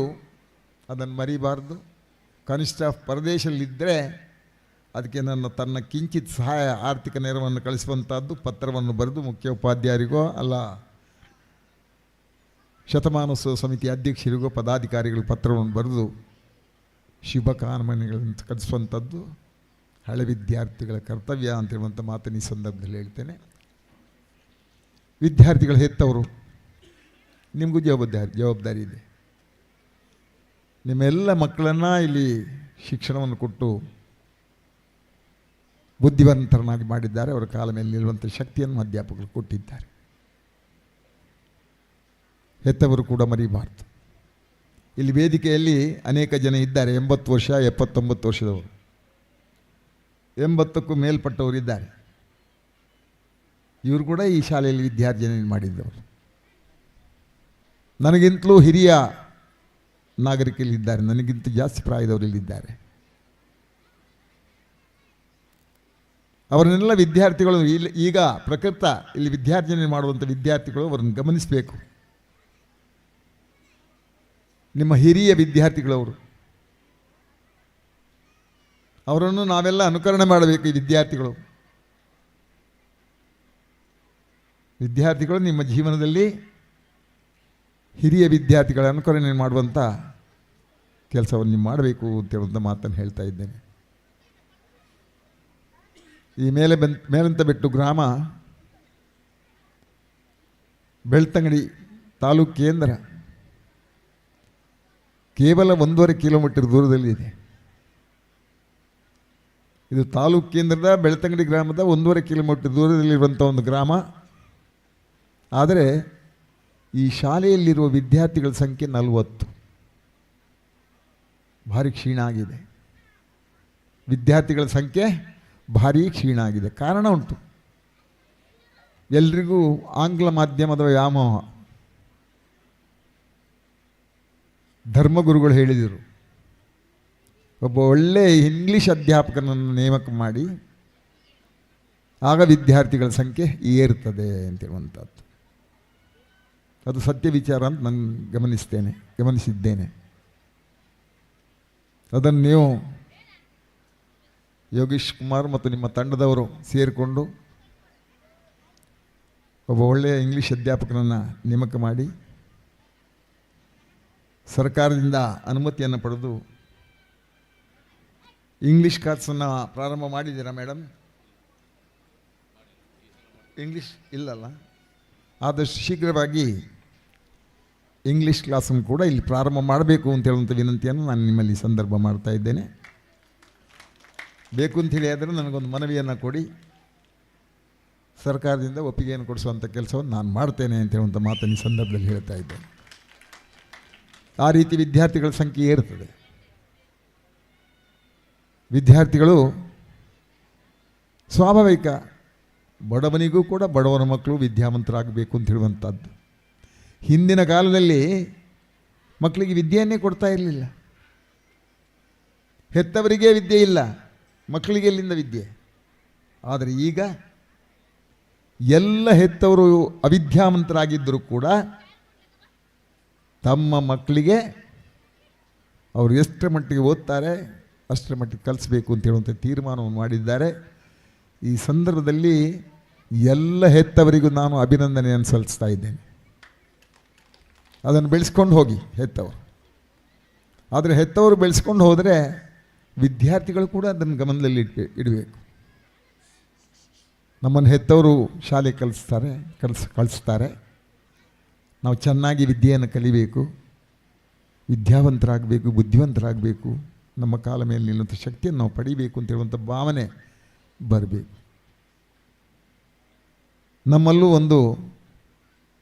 ಅದನ್ನು ಮರಿಬಾರ್ದು. ಕನಿಷ್ಠ ಪರದೇಶದಲ್ಲಿದ್ದರೆ ಅದಕ್ಕೆ ನನ್ನ ತನ್ನ ಕಿಂಚಿತ್ ಸಹಾಯ ಆರ್ಥಿಕ ನೆರವನ್ನು ಕಳಿಸುವಂಥದ್ದು ಪತ್ರವನ್ನು ಬರೆದು ಮುಖ್ಯ ಉಪಾಧ್ಯಾಯರಿಗೋ ಅಲ್ಲ ಶತಮಾನೋತ್ಸವ ಸಮಿತಿ ಅಧ್ಯಕ್ಷರಿಗೋ ಪದಾಧಿಕಾರಿಗಳು ಪತ್ರವನ್ನು ಬರೆದು ಶುಭಕಾಮನೆಗಳನ್ನು ಕಳಿಸುವಂಥದ್ದು ಹಳೆ ವಿದ್ಯಾರ್ಥಿಗಳ ಕರ್ತವ್ಯ ಅಂತೇಳುವಂಥ ಮಾತನ್ನು ಈ ಸಂದರ್ಭದಲ್ಲಿ ಹೇಳ್ತೇನೆ. ವಿದ್ಯಾರ್ಥಿಗಳ ಹೆತ್ತವರು ನಿಮಗೂ ಜವಾಬ್ದಾರಿ ಇದೆ. ನಿಮ್ಮೆಲ್ಲ ಮಕ್ಕಳನ್ನು ಇಲ್ಲಿ ಶಿಕ್ಷಣವನ್ನು ಕೊಟ್ಟು ಬುದ್ಧಿವಂತರನ್ನಾಗಿ ಮಾಡಿದ್ದಾರೆ. ಅವರ ಕಾಲ ಮೇಲೆ ನಿಲ್ಲುವಂಥ ಶಕ್ತಿಯನ್ನು ಅಧ್ಯಾಪಕರು ಕೊಟ್ಟಿದ್ದಾರೆ. ಹೆತ್ತವರು ಕೂಡ ಮರೀಬಾರ್ದು. ಇಲ್ಲಿ ವೇದಿಕೆಯಲ್ಲಿ ಅನೇಕ ಜನ ಇದ್ದಾರೆ, 80 ವರ್ಷ 79 ವರ್ಷದವರು, 80ಕ್ಕೂ ಮೇಲ್ಪಟ್ಟವರು ಇದ್ದಾರೆ. ಇವರು ಕೂಡ ಈ ಶಾಲೆಯಲ್ಲಿ ವಿದ್ಯಾರ್ಜನೆ ಮಾಡಿದ್ದವರು. ನನಗಿಂತಲೂ ಹಿರಿಯ ನಾಗರಿಕರಿದ್ದಾರೆ, ನನಗಿಂತ ಜಾಸ್ತಿ ಪ್ರಾಯದವರು ಇಲ್ಲಿದ್ದಾರೆ. ಅವರನ್ನೆಲ್ಲ ವಿದ್ಯಾರ್ಥಿಗಳು ಇಲ್ಲಿ ಈಗ ಪ್ರಕೃತ ಇಲ್ಲಿ ವಿದ್ಯಾರ್ಜನೆ ಮಾಡುವಂಥ ವಿದ್ಯಾರ್ಥಿಗಳು ಅವರನ್ನು ಗಮನಿಸಬೇಕು. ನಿಮ್ಮ ಹಿರಿಯ ವಿದ್ಯಾರ್ಥಿಗಳವರು, ಅವರನ್ನು ನಾವೆಲ್ಲ ಅನುಕರಣೆ ಮಾಡಬೇಕು. ಈ ವಿದ್ಯಾರ್ಥಿಗಳು ನಿಮ್ಮ ಜೀವನದಲ್ಲಿ ಹಿರಿಯ ವಿದ್ಯಾರ್ಥಿಗಳ ಅನುಕರಣೆ ಮಾಡುವಂಥ ಕೆಲಸವನ್ನು ನೀವು ಮಾಡಬೇಕು ಅಂತೇಳುವಂಥ ಮಾತನ್ನು ಹೇಳ್ತಾ ಇದ್ದೇನೆ. ಈ ಮೇಲಂತ ಬೆಟ್ಟು ಗ್ರಾಮ ಬೆಳ್ತಂಗಡಿ ತಾಲೂಕು ಕೇಂದ್ರ, ಕೇವಲ 1.5 ಕಿಲೋಮೀಟರ್ ದೂರದಲ್ಲಿದೆ. ಇದು ತಾಲೂಕು ಕೇಂದ್ರದ ಬೆಳ್ತಂಗಡಿ ಗ್ರಾಮದ 1.5 ಕಿಲೋಮೀಟರ್ ದೂರದಲ್ಲಿರುವಂಥ ಒಂದು ಗ್ರಾಮ. ಆದರೆ ಈ ಶಾಲೆಯಲ್ಲಿರುವ ವಿದ್ಯಾರ್ಥಿಗಳ ಸಂಖ್ಯೆ 40. ಭಾರಿ ಕ್ಷೀಣ ಆಗಿದೆ ವಿದ್ಯಾರ್ಥಿಗಳ ಸಂಖ್ಯೆ, ಭಾರೀ ಕ್ಷೀಣ ಆಗಿದೆ. ಕಾರಣ ಉಂಟು, ಎಲ್ರಿಗೂ ಆಂಗ್ಲ ಮಾಧ್ಯಮದ ವ್ಯಾಮೋಹ. ಧರ್ಮಗುರುಗಳು ಹೇಳಿದರು, ಒಬ್ಬ ಒಳ್ಳೆಯ ಇಂಗ್ಲೀಷ್ ಅಧ್ಯಾಪಕನನ್ನು ನೇಮಕ ಮಾಡಿ, ಆಗ ವಿದ್ಯಾರ್ಥಿಗಳ ಸಂಖ್ಯೆ ಏರ್ತದೆ ಅಂತೇಳುವಂಥದ್ದು. ಅದು ಸತ್ಯ ವಿಚಾರ ಅಂತ ನಾನು ಗಮನಿಸಿದ್ದೇನೆ. ಅದನ್ನು ನೀವು ಯೋಗೀಶ್ ಕುಮಾರ್ ಮತ್ತು ನಿಮ್ಮ ತಂಡದವರು ಸೇರಿಕೊಂಡು ಒಬ್ಬ ಒಳ್ಳೆಯ ಇಂಗ್ಲೀಷ್ ಅಧ್ಯಾಪಕನನ್ನು ನೇಮಕ ಮಾಡಿ, ಸರ್ಕಾರದಿಂದ ಅನುಮತಿಯನ್ನು ಪಡೆದು ಇಂಗ್ಲೀಷ್ ಕ್ಲಾಸನ್ನು ಪ್ರಾರಂಭ ಮಾಡಿದ್ದೀರಾ ಮೇಡಮ್? ಇಂಗ್ಲೀಷ್ ಇಲ್ಲಲ್ಲ, ಆದಷ್ಟು ಶೀಘ್ರವಾಗಿ ಇಂಗ್ಲೀಷ್ ಕ್ಲಾಸನ್ನು ಕೂಡ ಇಲ್ಲಿ ಪ್ರಾರಂಭ ಮಾಡಬೇಕು ಅಂತ ಹೇಳುವಂಥ ವಿನಂತಿಯನ್ನು ನಾನು ನಿಮ್ಮಲ್ಲಿ ಸಂದರ್ಭ ಮಾಡ್ತಾ ಇದ್ದೇನೆ. ಬೇಕು ಅಂಥೇಳಿ ಆದರೆ ನನಗೊಂದು ಮನವಿಯನ್ನು ಕೊಡಿ, ಸರ್ಕಾರದಿಂದ ಒಪ್ಪಿಗೆಯನ್ನು ಕೊಡಿಸುವಂಥ ಕೆಲಸವನ್ನು ನಾನು ಮಾಡ್ತೇನೆ ಅಂತ ಹೇಳುವಂಥ ಮಾತನ್ನು ಈ ಸಂದರ್ಭದಲ್ಲಿ ಹೇಳ್ತಾ ಇದ್ದೇನೆ. ಆ ರೀತಿ ವಿದ್ಯಾರ್ಥಿಗಳ ಸಂಖ್ಯೆ ಏರ್ತದೆ. ವಿದ್ಯಾರ್ಥಿಗಳು ಸ್ವಾಭಾವಿಕ, ಬಡವನಿಗೂ ಕೂಡ ಬಡವನ ಮಕ್ಕಳು ವಿದ್ಯಾವಂತರಾಗಬೇಕು ಅಂತ ಹೇಳುವಂಥದ್ದು. ಹಿಂದಿನ ಕಾಲದಲ್ಲಿ ಮಕ್ಕಳಿಗೆ ವಿದ್ಯೆಯನ್ನೇ ಕೊಡ್ತಾ ಇರಲಿಲ್ಲ. ಹೆತ್ತವರಿಗೆ ವಿದ್ಯೆ ಇಲ್ಲ, ಮಕ್ಕಳಿಗೆ ಎಲ್ಲಿಂದ ವಿದ್ಯೆ? ಆದರೆ ಈಗ ಎಲ್ಲ ಹೆತ್ತವರು ಅವಿದ್ಯಾವಂತರಾಗಿದ್ದರೂ ಕೂಡ ತಮ್ಮ ಮಕ್ಕಳಿಗೆ ಅವರು ಎಷ್ಟರ ಮಟ್ಟಿಗೆ ಓದ್ತಾರೆ ಅಷ್ಟರ ಮಟ್ಟಿಗೆ ಕಲಿಸಬೇಕು ಅಂತ ಹೇಳುವಂಥ ತೀರ್ಮಾನವನ್ನು ಮಾಡಿದ್ದಾರೆ. ಈ ಸಂದರ್ಭದಲ್ಲಿ ಎಲ್ಲ ಹೆತ್ತವರಿಗೂ ನಾನು ಅಭಿನಂದನೆಯನ್ನು ಸಲ್ಲಿಸ್ತಾ ಇದ್ದೇನೆ. ಅದನ್ನು ಬೆಳೆಸ್ಕೊಂಡು ಹೋಗಿ ಹೆತ್ತವರು. ಆದರೆ ಹೆತ್ತವರು ಬೆಳೆಸ್ಕೊಂಡು ಹೋದರೆ ವಿದ್ಯಾರ್ಥಿಗಳು ಕೂಡ ಅದನ್ನು ಗಮನದಲ್ಲಿ ಇಡಬೇಕು. ನಮ್ಮನ್ನು ಹೆತ್ತವರು ಶಾಲೆ ಕಳಿಸ್ತಾರೆ. ನಾವು ಚೆನ್ನಾಗಿ ವಿದ್ಯೆಯನ್ನು ಕಲಿಬೇಕು, ವಿದ್ಯಾವಂತರಾಗಬೇಕು, ಬುದ್ಧಿವಂತರಾಗಬೇಕು, ನಮ್ಮ ಕಾಲ ಮೇಲೆ ನಿಲ್ಲುವಂಥ ಶಕ್ತಿಯನ್ನು ನಾವು ಪಡಿಬೇಕು ಅಂತ ಹೇಳುವಂಥ ಭಾವನೆ ಬರಬೇಕು. ನಮ್ಮಲ್ಲೂ ಒಂದು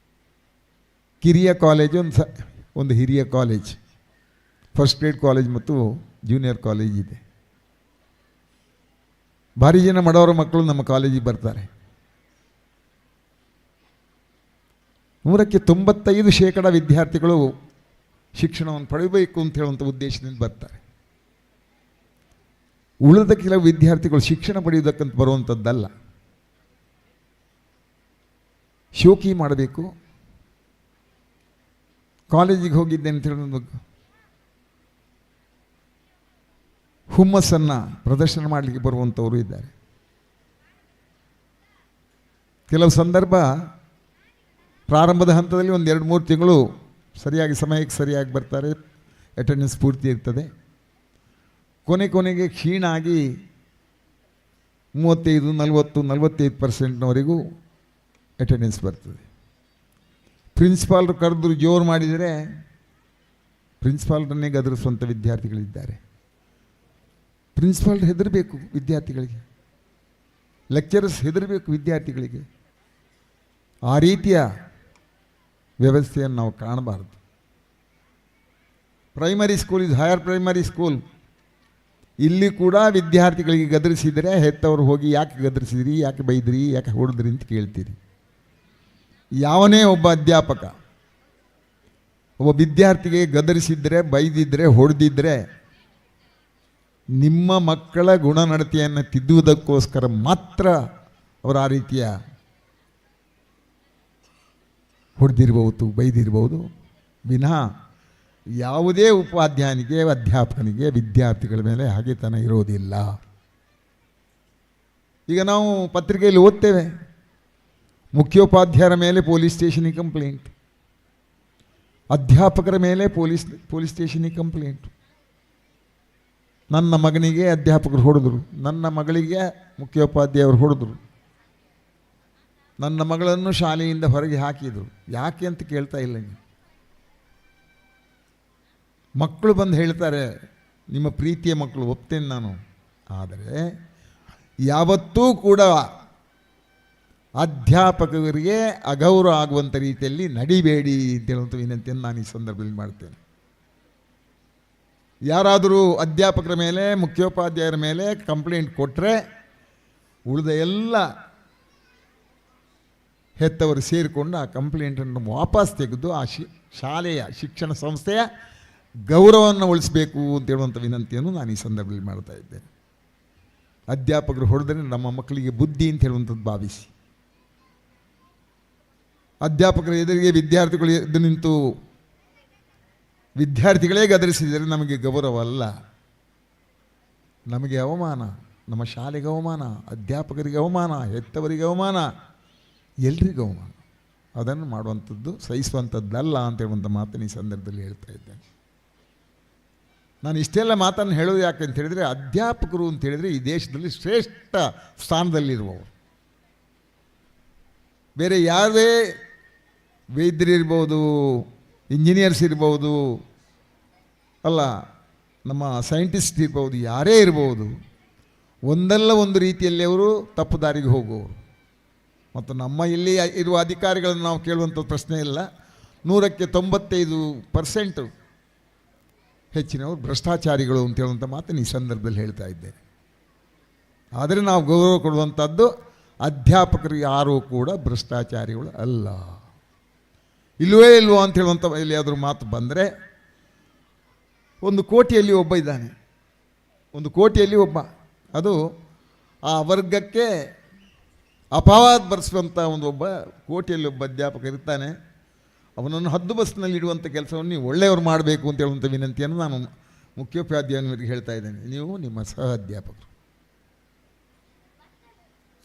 ಕಿರಿಯ ಕಾಲೇಜು, ಒಂದು ಹಿರಿಯ ಕಾಲೇಜ್, ಫಸ್ಟ್ ಗ್ರೇಡ್ ಕಾಲೇಜ್ ಮತ್ತು ಜೂನಿಯರ್ ಕಾಲೇಜ್ ಇದೆ. ಭಾರಿ ಜನ ಬಡವರ ಮಕ್ಕಳು ನಮ್ಮ ಕಾಲೇಜಿಗೆ ಬರ್ತಾರೆ. 100ಕ್ಕೆ 95% ವಿದ್ಯಾರ್ಥಿಗಳು ಶಿಕ್ಷಣವನ್ನು ಪಡೆಯಬೇಕು ಅಂತ ಹೇಳುವಂಥ ಉದ್ದೇಶದಿಂದ ಬರ್ತಾರೆ. ಉಳಿದ ಕೆಲವು ವಿದ್ಯಾರ್ಥಿಗಳು ಶಿಕ್ಷಣ ಪಡೆಯುವುದಕ್ಕಂತ ಬರುವಂಥದ್ದಲ್ಲ, ಶೋಕಿ ಮಾಡಬೇಕು, ಕಾಲೇಜಿಗೆ ಹೋಗಿದ್ದೆ ಅಂತ ಹೇಳೋದು, ಹುಮ್ಮಸ್ಸನ್ನು ಪ್ರದರ್ಶನ ಮಾಡಲಿಕ್ಕೆ ಬರುವಂಥವರು ಇದ್ದಾರೆ. ಕೆಲವು ಸಂದರ್ಭ ಪ್ರಾರಂಭದ ಹಂತದಲ್ಲಿ ಒಂದು 2-3 ತಿಂಗಳು ಸರಿಯಾಗಿ ಸಮಯಕ್ಕೆ ಸರಿಯಾಗಿ ಬರ್ತಾರೆ, ಅಟೆಂಡೆನ್ಸ್ ಪೂರ್ತಿ ಇರ್ತದೆ. ಕೊನೆ ಕೊನೆಗೆ ಕ್ಷೀಣ ಆಗಿ 35, 40, 45%ನವರೆಗೂ ಅಟೆಂಡೆನ್ಸ್ ಬರ್ತದೆ. ಪ್ರಿನ್ಸಿಪಾಲ್ರು ಕರೆದ್ರು ಜೋರು ಮಾಡಿದರೆ ಪ್ರಿನ್ಸಿಪಾಲ್ರನ್ನೇ ಗದರಿಸುವಂಥ ವಿದ್ಯಾರ್ಥಿಗಳಿದ್ದಾರೆ. ಪ್ರಿನ್ಸಿಪಾಲ್ರು ಹೆದರಬೇಕು ವಿದ್ಯಾರ್ಥಿಗಳಿಗೆ, ಲೆಕ್ಚರರ್ಸ್ ಹೆದರಬೇಕು ವಿದ್ಯಾರ್ಥಿಗಳಿಗೆ. ಆ ರೀತಿಯ ವ್ಯವಸ್ಥೆಯನ್ನು ನಾವು ಕಾಣಬಾರದು. ಪ್ರೈಮರಿ ಸ್ಕೂಲ್ ಇದು ಹೈಯರ್ ಪ್ರೈಮರಿ ಸ್ಕೂಲ್, ಇಲ್ಲಿ ಕೂಡ ವಿದ್ಯಾರ್ಥಿಗಳಿಗೆ ಗದರಿಸಿದರೆ ಹೆತ್ತವರು ಹೋಗಿ ಯಾಕೆ ಗದರಿಸಿದ್ರಿ, ಯಾಕೆ ಬೈದ್ರಿ, ಯಾಕೆ ಹೊಡೆದ್ರಿ ಅಂತ ಕೇಳ್ತೀರಿ. ಯಾವನೇ ಒಬ್ಬ ಅಧ್ಯಾಪಕ ಒಬ್ಬ ವಿದ್ಯಾರ್ಥಿಗೆ ಗದರಿಸಿದರೆ, ಬೈದಿದ್ದರೆ, ಹೊಡೆದಿದ್ದರೆ ನಿಮ್ಮ ಮಕ್ಕಳ ಗುಣನಡತೆಯನ್ನು ತಿದ್ದುವುದಕ್ಕೋಸ್ಕರ ಮಾತ್ರ ಅವರು ಆ ರೀತಿಯ ಹೊಡೆದಿರ್ಬೋದು, ಬೈದಿರ್ಬೋದು ವಿನಃ ಯಾವುದೇ ಉಪಾಧ್ಯಾಯನಿಗೆ, ಅಧ್ಯಾಪಕನಿಗೆ ವಿದ್ಯಾರ್ಥಿಗಳ ಮೇಲೆ ಹಗೆತನ ಇರೋದಿಲ್ಲ. ಈಗ ನಾವು ಪತ್ರಿಕೆಯಲ್ಲಿ ಓದ್ತೇವೆ, ಮುಖ್ಯೋಪಾಧ್ಯಾಯರ ಮೇಲೆ ಪೊಲೀಸ್ ಸ್ಟೇಷನಿಗೆ ಕಂಪ್ಲೇಂಟ್, ಅಧ್ಯಾಪಕರ ಮೇಲೆ ಪೊಲೀಸ್ ಸ್ಟೇಷನಿಗೆ ಕಂಪ್ಲೇಂಟ್. ನನ್ನ ಮಗನಿಗೆ ಅಧ್ಯಾಪಕರು ಹೊಡೆದ್ರು, ನನ್ನ ಮಗಳಿಗೆ ಮುಖ್ಯೋಪಾಧ್ಯಾಯರು ಹೊಡೆದ್ರು, ನನ್ನ ಮಗಳನ್ನು ಶಾಲೆಯಿಂದ ಹೊರಗೆ ಹಾಕಿದರು. ಯಾಕೆ ಅಂತ ಕೇಳ್ತಾ ಇಲ್ಲ ನೀವು. ಮಕ್ಕಳು ಬಂದು ಹೇಳ್ತಾರೆ, ನಿಮ್ಮ ಪ್ರೀತಿಯ ಮಕ್ಕಳು, ಒಪ್ತೇನೆ ನಾನು. ಆದರೆ ಯಾವತ್ತೂ ಕೂಡ ಅಧ್ಯಾಪಕರಿಗೆ ಅಗೌರವ ಆಗುವಂಥ ರೀತಿಯಲ್ಲಿ ನಡಿಬೇಡಿ ಅಂತ ಹೇಳುವಂಥ ವಿನಂತಿಯನ್ನು ನಾನು ಈ ಸಂದರ್ಭದಲ್ಲಿ ಮಾಡ್ತೇನೆ. ಯಾರಾದರೂ ಅಧ್ಯಾಪಕರ ಮೇಲೆ, ಮುಖ್ಯೋಪಾಧ್ಯಾಯರ ಮೇಲೆ ಕಂಪ್ಲೇಂಟ್ ಕೊಟ್ಟರೆ ಉಳಿದ ಎಲ್ಲ ಹೆತ್ತವರು ಸೇರಿಕೊಂಡು ಆ ಕಂಪ್ಲೇಂಟನ್ನು ವಾಪಸ್ ತೆಗೆದು ಆ ಶಾಲೆಯ ಶಿಕ್ಷಣ ಸಂಸ್ಥೆಯ ಗೌರವವನ್ನು ಉಳಿಸಬೇಕು ಅಂತ ಹೇಳುವಂಥ ವಿನಂತಿಯನ್ನು ನಾನು ಈ ಸಂದರ್ಭದಲ್ಲಿ ಮಾಡ್ತಾ ಇದ್ದೇನೆ. ಅಧ್ಯಾಪಕರು ಹೊಡೆದರೆ ನಮ್ಮ ಮಕ್ಕಳಿಗೆ ಬುದ್ಧಿ ಅಂತ ಹೇಳುವಂಥದ್ದು ಭಾವಿಸಿ, ಅಧ್ಯಾಪಕರ ಎದುರಿಗೆ ವಿದ್ಯಾರ್ಥಿಗಳು ಎದ್ದು ನಿಂತು ವಿದ್ಯಾರ್ಥಿಗಳೇ ಗದರಿಸಿದರೆ ನಮಗೆ ಗೌರವ ಅಲ್ಲ, ನಮಗೆ ಅವಮಾನ, ನಮ್ಮ ಶಾಲೆಗೆ ಅವಮಾನ, ಅಧ್ಯಾಪಕರಿಗೆ ಅವಮಾನ, ಹೆತ್ತವರಿಗೆ ಅವಮಾನ, ಎಲ್ರಿಗೂ ಅವಮಾನ. ಅದನ್ನು ಮಾಡುವಂಥದ್ದು ಸಹಿಸುವಂಥದ್ದಲ್ಲ ಅಂತ ಹೇಳುವಂಥ ಮಾತನ್ನು ಈ ಸಂದರ್ಭದಲ್ಲಿ ಹೇಳ್ತಾ ಇದ್ದೇನೆ. ನಾನು ಇಷ್ಟೆಲ್ಲ ಮಾತನ್ನು ಹೇಳೋದು ಯಾಕೆ ಅಂತ ಹೇಳಿದರೆ, ಅಧ್ಯಾಪಕರು ಅಂತ ಹೇಳಿದರೆ ಈ ದೇಶದಲ್ಲಿ ಶ್ರೇಷ್ಠ ಸ್ಥಾನದಲ್ಲಿರುವವರು. ಬೇರೆ ಯಾವುದೇ ವೈದ್ಯರಿರ್ಬೋದು, ಇಂಜಿನಿಯರ್ಸ್ ಇರ್ಬೋದು, ಅಲ್ಲ ನಮ್ಮ ಸೈಂಟಿಸ್ಟ್ ಇರ್ಬೋದು, ಯಾರೇ ಇರ್ಬೋದು, ಒಂದಲ್ಲ ಒಂದು ರೀತಿಯಲ್ಲಿ ಅವರು ತಪ್ಪು ದಾರಿಗೆ ಹೋಗುವವರು. ಮತ್ತು ನಮ್ಮ ಇಲ್ಲಿ ಇರುವ ಅಧಿಕಾರಿಗಳನ್ನು ನಾವು ಕೇಳುವಂಥ ಪ್ರಶ್ನೆ ಇಲ್ಲ. 100ಕ್ಕೆ 95% ಹೆಚ್ಚಿನವರು ಭ್ರಷ್ಟಾಚಾರಿಗಳು ಅಂತ ಹೇಳುವಂಥ ಮಾತನ್ನು ಈ ಸಂದರ್ಭದಲ್ಲಿ ಹೇಳ್ತಾ ಇದ್ದೇನೆ. ಆದರೆ ನಾವು ಗೌರವ ಕೊಡುವಂಥದ್ದು ಅಧ್ಯಾಪಕರು ಯಾರೂ ಕೂಡ ಭ್ರಷ್ಟಾಚಾರಿಗಳು ಅಲ್ಲ. ಇಲ್ಲವೇ ಇಲ್ವೋ ಅಂತ ಹೇಳುವಂಥ ಎಲ್ಲಿಯಾದರೂ ಮಾತು ಬಂದರೆ, 1 ಕೋಟಿಯಲ್ಲಿ ಒಬ್ಬ ಇದ್ದಾನೆ, 1 ಕೋಟಿಯಲ್ಲಿ ಒಬ್ಬ, ಅದು ಆ ವರ್ಗಕ್ಕೆ ಅಪವಾದ ಬರೆಸುವಂಥ ಒಂದು ಒಬ್ಬ ಕೋಟಿಯಲ್ಲಿ ಒಬ್ಬ ಅಧ್ಯಾಪಕ ಇರ್ತಾನೆ. ಅವನನ್ನು ಹದ್ದು ಬಸ್ಸಿನಲ್ಲಿ ಇಡುವಂಥ ಕೆಲಸವನ್ನು ನೀವು ಒಳ್ಳೆಯವರು ಮಾಡಬೇಕು ಅಂತ ಹೇಳುವಂಥ ವಿನಂತಿಯನ್ನು ನಾನು ಮುಖ್ಯೋಪಾಧ್ಯಾಯನವರಿಗೆ ಹೇಳ್ತಾ ಇದ್ದೇನೆ. ನೀವು ನಿಮ್ಮ ಸಹ ಅಧ್ಯಾಪಕರು.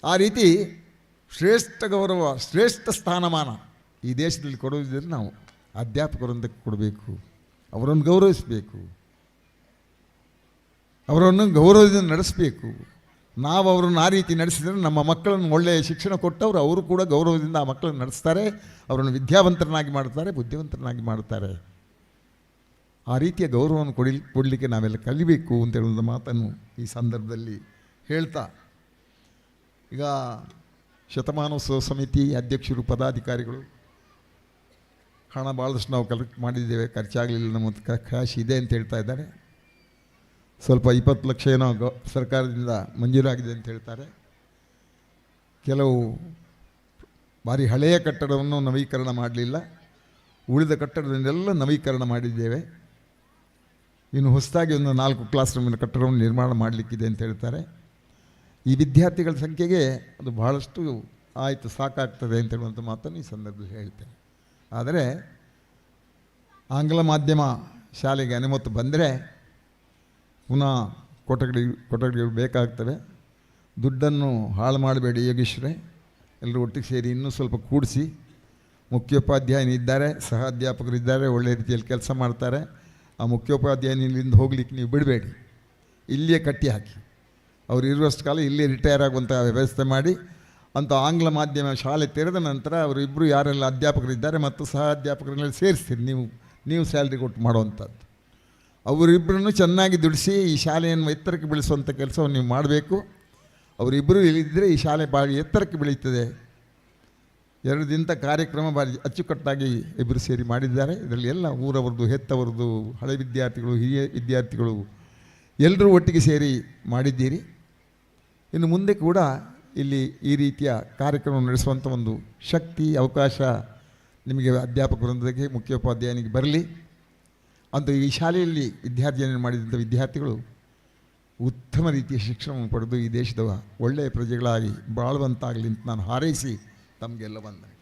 ಆ ರೀತಿ ಶ್ರೇಷ್ಠ ಗೌರವ, ಶ್ರೇಷ್ಠ ಸ್ಥಾನಮಾನ ಈ ದೇಶದಲ್ಲಿ ಕೊಡುವುದಿದ್ದರೆ ನಾವು ಅಧ್ಯಾಪಕರೊಂದಕ್ಕೆ ಕೊಡಬೇಕು, ಅವರನ್ನು ಗೌರವಿಸಬೇಕು, ಅವರನ್ನು ಗೌರವದಿಂದ ನಡೆಸಬೇಕು. ನಾವು ಅವರನ್ನು ಆ ರೀತಿ ನಡೆಸಿದರೆ ನಮ್ಮ ಮಕ್ಕಳನ್ನು ಒಳ್ಳೆಯ ಶಿಕ್ಷಣ ಕೊಟ್ಟವರು ಅವರು ಕೂಡ ಗೌರವದಿಂದ ಆ ಮಕ್ಕಳನ್ನು ನಡೆಸ್ತಾರೆ, ಅವರನ್ನು ವಿದ್ಯಾವಂತರನ್ನಾಗಿ ಮಾಡ್ತಾರೆ, ಬುದ್ಧಿವಂತರನ್ನಾಗಿ ಮಾಡ್ತಾರೆ. ಆ ರೀತಿಯ ಗೌರವವನ್ನು ಕೊಡಲಿಕ್ಕೆ ನಾವೆಲ್ಲ ಕಲಿಬೇಕು ಅಂತ ಹೇಳುವಂಥ ಮಾತನ್ನು ಈ ಸಂದರ್ಭದಲ್ಲಿ ಹೇಳ್ತಾ, ಈಗ ಶತಮಾನೋತ್ಸವ ಸಮಿತಿ ಅಧ್ಯಕ್ಷರು, ಪದಾಧಿಕಾರಿಗಳು, ಹಣ ಭಾಳಷ್ಟು ನಾವು ಕಲೆಕ್ಟ್ ಮಾಡಿದ್ದೇವೆ, ಖರ್ಚಾಗಲಿಲ್ಲ, ನಮ್ಮ ಕ್ಯಾಶ್ ಇದೆ ಅಂತ ಹೇಳ್ತಾ ಇದ್ದಾರೆ. ಸ್ವಲ್ಪ 20 ಲಕ್ಷ ಏನೋ ಸರ್ಕಾರದಿಂದ ಮಂಜೂರಾಗಿದೆ ಅಂತ ಹೇಳ್ತಾರೆ. ಕೆಲವು ಭಾರಿ ಹಳೆಯ ಕಟ್ಟಡವನ್ನು ನವೀಕರಣ ಮಾಡಲಿಲ್ಲ, ಉಳಿದ ಕಟ್ಟಡದಿಂದೆಲ್ಲ ನವೀಕರಣ ಮಾಡಿದ್ದೇವೆ. ಇನ್ನು ಹೊಸದಾಗಿ ಒಂದು 4 ಕ್ಲಾಸ್ ರೂಮಿನ ಕಟ್ಟಡವನ್ನು ನಿರ್ಮಾಣ ಮಾಡಲಿಕ್ಕಿದೆ ಅಂತ ಹೇಳ್ತಾರೆ. ಈ ವಿದ್ಯಾರ್ಥಿಗಳ ಸಂಖ್ಯೆಗೆ ಅದು ಬಹಳಷ್ಟು ಆಯಿತು, ಸಾಕಾಗ್ತದೆ ಅಂತ ಹೇಳುವಂಥ ಮಾತನ್ನು ಈ ಸಂದರ್ಭದಲ್ಲಿ ಹೇಳ್ತೇನೆ. ಆದರೆ ಆಂಗ್ಲ ಮಾಧ್ಯಮ ಶಾಲೆಗೆ ಅನುಮತಿ ಬಂದರೆ ಪುನಃ ಕೊಠಡಿಗಳು ಬೇಕಾಗ್ತವೆ. ದುಡ್ಡನ್ನು ಹಾಳು ಮಾಡಬೇಡಿ ಯೋಗೀಶ್ವರೇ, ಎಲ್ಲರೂ ಒಟ್ಟಿಗೆ ಸೇರಿ ಇನ್ನೂ ಸ್ವಲ್ಪ ಕೂಡಿಸಿ. ಮುಖ್ಯೋಪಾಧ್ಯಾಯನಿದ್ದಾರೆ, ಸಹ ಅಧ್ಯಾಪಕರಿದ್ದಾರೆ, ಒಳ್ಳೆಯ ರೀತಿಯಲ್ಲಿ ಕೆಲಸ ಮಾಡ್ತಾರೆ. ಆ ಮುಖ್ಯೋಪಾಧ್ಯಾಯನ ಇಲ್ಲಿಂದ ಹೋಗ್ಲಿಕ್ಕೆ ನೀವು ಬಿಡಬೇಡಿ, ಇಲ್ಲಿಯೇ ಕಟ್ಟಿ ಹಾಕಿ. ಅವರು ಇರುವಷ್ಟು ಕಾಲ ಇಲ್ಲೇ ರಿಟೈರ್ ಆಗುವಂಥ ವ್ಯವಸ್ಥೆ ಮಾಡಿ. ಅಂಥ ಆಂಗ್ಲ ಮಾಧ್ಯಮ ಶಾಲೆ ತೆರೆದ ನಂತರ ಅವರಿಬ್ಬರು ಯಾರೆಲ್ಲ ಅಧ್ಯಾಪಕರಿದ್ದಾರೆ ಮತ್ತು ಸಹ ಅಧ್ಯಾಪಕರನ್ನೆಲ್ಲ ಸೇರಿಸ್ತೀರಿ ನೀವು, ನೀವು ಸ್ಯಾಲ್ರಿ ಕೊಟ್ಟು ಮಾಡುವಂಥದ್ದು. ಅವರಿಬ್ಬರನ್ನು ಚೆನ್ನಾಗಿ ದುಡಿಸಿ ಈ ಶಾಲೆಯನ್ನು ಎತ್ತರಕ್ಕೆ ಬೆಳೆಸುವಂಥ ಕೆಲಸವನ್ನು ನೀವು ಮಾಡಬೇಕು. ಅವರಿಬ್ಬರು ಇಲ್ಲಿದ್ದರೆ ಈ ಶಾಲೆ ಭಾರಿ ಎತ್ತರಕ್ಕೆ ಬೆಳೀತದೆ. 2 ದಿನದ ಕಾರ್ಯಕ್ರಮ ಭಾರಿ ಅಚ್ಚುಕಟ್ಟಾಗಿ ಇಬ್ಬರು ಸೇರಿ ಮಾಡಿದ್ದಾರೆ. ಇದರಲ್ಲಿ ಎಲ್ಲ ಊರವರದ್ದು, ಹೆತ್ತವರದ್ದು, ಹಳೆ ವಿದ್ಯಾರ್ಥಿಗಳು, ಹಿರಿಯ ವಿದ್ಯಾರ್ಥಿಗಳು ಎಲ್ಲರೂ ಒಟ್ಟಿಗೆ ಸೇರಿ ಮಾಡಿದ್ದೀರಿ. ಇನ್ನು ಮುಂದೆ ಕೂಡ ಇಲ್ಲಿ ಈ ರೀತಿಯ ಕಾರ್ಯಕ್ರಮ ನಡೆಸುವಂಥ ಒಂದು ಶಕ್ತಿ, ಅವಕಾಶ ನಿಮಗೆ ಅಧ್ಯಾಪಕ ವೃಂದಕ್ಕೆ, ಮುಖ್ಯೋಪಾಧ್ಯಾಯನಿಗೆ ಬರಲಿ ಅಂತ ಈ ಶಾಲೆಯಲ್ಲಿ ವಿದ್ಯಾರ್ಜನೆ ಮಾಡಿದಂಥ ವಿದ್ಯಾರ್ಥಿಗಳು ಉತ್ತಮ ರೀತಿಯ ಶಿಕ್ಷಣವನ್ನು ಪಡೆದು ಈ ದೇಶದ ಒಳ್ಳೆಯ ಪ್ರಜೆಗಳಾಗಿ ಬಾಳುವಂತಾಗಲಿ ಅಂತ ನಾನು ಹಾರೈಸಿ ತಮಗೆಲ್ಲ ವಂದನೆ.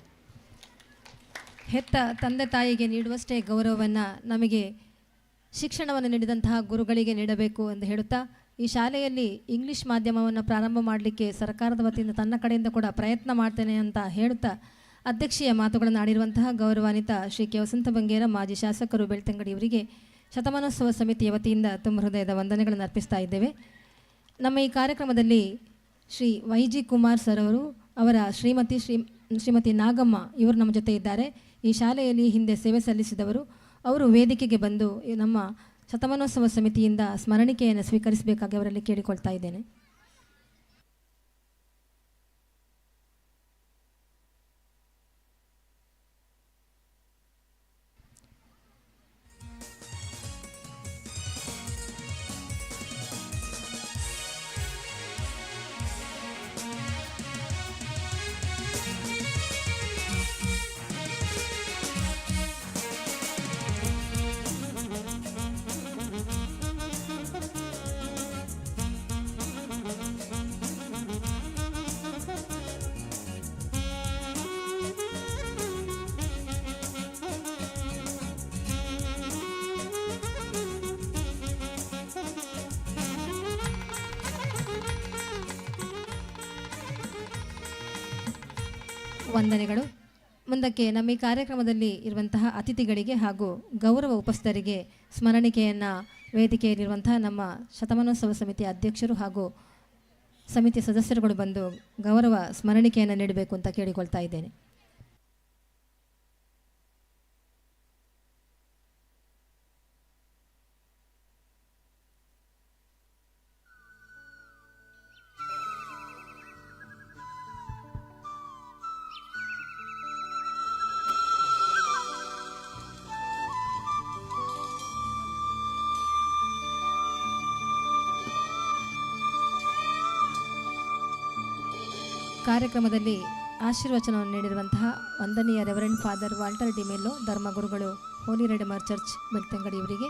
ಹೆತ್ತ ತಂದೆ ತಾಯಿಗೆ ನೀಡುವಷ್ಟೇ ಗೌರವವನ್ನು ನಮಗೆ ಶಿಕ್ಷಣವನ್ನು ನೀಡಿದಂತಹ ಗುರುಗಳಿಗೆ ನೀಡಬೇಕು ಎಂದು ಹೇಳುತ್ತಾ, ಈ ಶಾಲೆಯಲ್ಲಿ ಇಂಗ್ಲೀಷ್ ಮಾಧ್ಯಮವನ್ನು ಪ್ರಾರಂಭ ಮಾಡಲಿಕ್ಕೆ ಸರ್ಕಾರದ ವತಿಯಿಂದ ತನ್ನ ಕಡೆಯಿಂದ ಕೂಡ ಪ್ರಯತ್ನ ಮಾಡ್ತೇನೆ ಅಂತ ಹೇಳುತ್ತಾ ಅಧ್ಯಕ್ಷೀಯ ಮಾತುಗಳನ್ನು ಆಡಿರುವಂತಹ ಗೌರವಾನ್ವಿತ ಶ್ರೀ ಕೆ ವಸಂತ ಬಂಗೇರ ಮಾಜಿ ಶಾಸಕರು ಬೆಳ್ತಂಗಡಿ ಇವರಿಗೆ ಶತಮಾನೋತ್ಸವ ಸಮಿತಿಯ ವತಿಯಿಂದ ತುಂಬ ಹೃದಯದ ವಂದನೆಗಳನ್ನು ಅರ್ಪಿಸ್ತಾ ಇದ್ದೇವೆ. ನಮ್ಮ ಈ ಕಾರ್ಯಕ್ರಮದಲ್ಲಿ Shri Y G Kumar sir ಅವರು, ಅವರ ಶ್ರೀಮತಿ ಶ್ರೀಮತಿ ನಾಗಮ್ಮ ಇವರು ನಮ್ಮ ಜೊತೆ ಇದ್ದಾರೆ. ಈ ಶಾಲೆಯಲ್ಲಿ ಹಿಂದೆ ಸೇವೆ ಸಲ್ಲಿಸಿದವರು. ಅವರು ವೇದಿಕೆಗೆ ಬಂದು ನಮ್ಮ ಶತಮಾನೋತ್ಸವ ಸಮಿತಿಯಿಂದ ಸ್ಮರಣಿಕೆಯನ್ನು ಸ್ವೀಕರಿಸಬೇಕಾಗಿ ಅವರಲ್ಲಿ ಕೇಳಿಕೊಳ್ತಾ ಇದ್ದೇನೆ. ವಂದನೆಗಳು. ಮುಂದಕ್ಕೆ ನಮ್ಮ ಈ ಕಾರ್ಯಕ್ರಮದಲ್ಲಿ ಇರುವಂತಹ ಅತಿಥಿಗಳಿಗೆ ಹಾಗೂ ಗೌರವ ಉಪಸ್ಥಿತರಿಗೆ ಸ್ಮರಣಿಕೆಯನ್ನು ವೇದಿಕೆಯಲ್ಲಿರುವಂತಹ ನಮ್ಮ ಶತಮಾನೋತ್ಸವ ಸಮಿತಿಯ ಅಧ್ಯಕ್ಷರು ಹಾಗೂ ಸಮಿತಿಯ ಸದಸ್ಯರುಗಳು ಬಂದು ಗೌರವ ಸ್ಮರಣಿಕೆಯನ್ನು ನೀಡಬೇಕು ಅಂತ ಕೇಳಿಕೊಳ್ತಾ ಇದ್ದೇನೆ. ಕಾರ್ಯಕ್ರಮದಲ್ಲಿ ಆಶೀರ್ವಚನವನ್ನು ನೀಡಿರುವಂತಹ ವಂದನೀಯ ರೆವರೆಂಡ್ ಫಾದರ್ ವಾಲ್ಟರ್ ಡಿಮೆಲ್ಲೋ ಧರ್ಮಗುರುಗಳು ಹೋಲಿ ರೆಡಿಮರ್ ಚರ್ಚ್ ಬೆಳ್ತಂಗಡಿ ಇವರಿಗೆ,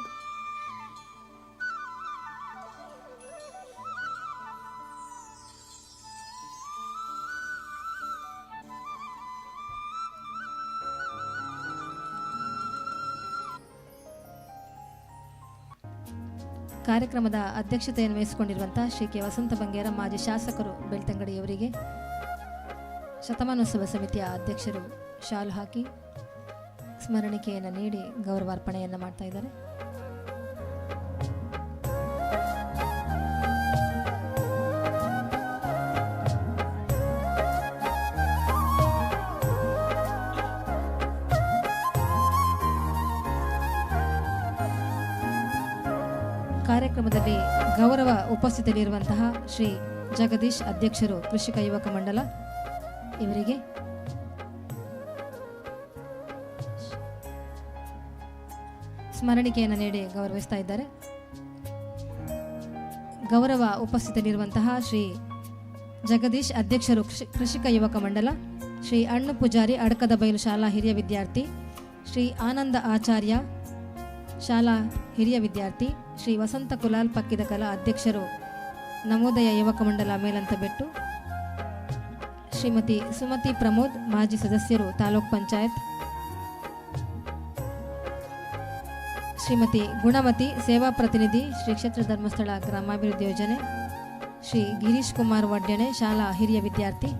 ಕಾರ್ಯಕ್ರಮದ ಅಧ್ಯಕ್ಷತೆಯನ್ನು ವಹಿಸಿಕೊಂಡಿರುವಂತಹ ಶ್ರೀ ಕೆ ವಸಂತ ಬಂಗೇರ ಮಾಜಿ ಶಾಸಕರು ಬೆಳ್ತಂಗಡಿಯವರಿಗೆ ಶತಮಾನೋತ್ಸವ ಸಮಿತಿಯ ಅಧ್ಯಕ್ಷರು ಶಾಲು ಹಾಕಿ ಸ್ಮರಣಿಕೆಯನ್ನು ನೀಡಿ ಗೌರವಾರ್ಪಣೆಯನ್ನು ಮಾಡ್ತಾ ಇದ್ದಾರೆ. ಕಾರ್ಯಕ್ರಮದಲ್ಲಿ ಗೌರವ ಉಪಸ್ಥಿತರಿರುವಂತಹ ಶ್ರೀ ಜಗದೀಶ್ ಅಧ್ಯಕ್ಷರು ಕೃಷಿಕ ಯುವಕ ಮಂಡಲ ಇವರಿಗೆ, ಸ್ಮರಣಿಕೆಯನ್ನು ನೀಡಿ ಗೌರವಿಸ್ತಾ ಇದ್ದಾರೆ. ಗೌರವ ಉಪಸ್ಥಿತರಿರುವಂತಹ ಶ್ರೀ ಜಗದೀಶ್ ಅಧ್ಯಕ್ಷರು ಕೃಷಿಕ ಯುವಕ ಮಂಡಲ, ಶ್ರೀ ಅಣ್ಣು ಪೂಜಾರಿ ಅಡಕದ ಬೈಲು ಶಾಲಾ ಹಿರಿಯ ವಿದ್ಯಾರ್ಥಿ, ಶ್ರೀ ಆನಂದ ಆಚಾರ್ಯ ಶಾಲಾ ಹಿರಿಯ ವಿದ್ಯಾರ್ಥಿ, ಶ್ರೀ ವಸಂತ ಕುಲಾಲ್ ಪಕ್ಕಿದ ಕಲಾ ಅಧ್ಯಕ್ಷರು ನವೋದಯ ಯುವಕ ಮಂಡಲ ಮೇಲಂತಬೆಟ್ಟು, ಶ್ರೀಮತಿ ಸುಮತಿ ಪ್ರಮೋದ್ ಮಾಜಿ ಸದಸ್ಯರು ತಾಲೂಕ್ ಪಂಚಾಯತ್, ಶ್ರೀಮತಿ ಗುಣಮತಿ ಸೇವಾ ಪ್ರತಿನಿಧಿ ಶ್ರೀ ಕ್ಷೇತ್ರ ಧರ್ಮಸ್ಥಳ ಗ್ರಾಮಾಭಿವೃದ್ಧಿ ಯೋಜನೆ, ಶ್ರೀ ಗಿರೀಶ್ ಕುಮಾರ್ ವಡ್ಯಣೆ ಶಾಲಾ ಹಿರಿಯ ವಿದ್ಯಾರ್ಥಿ,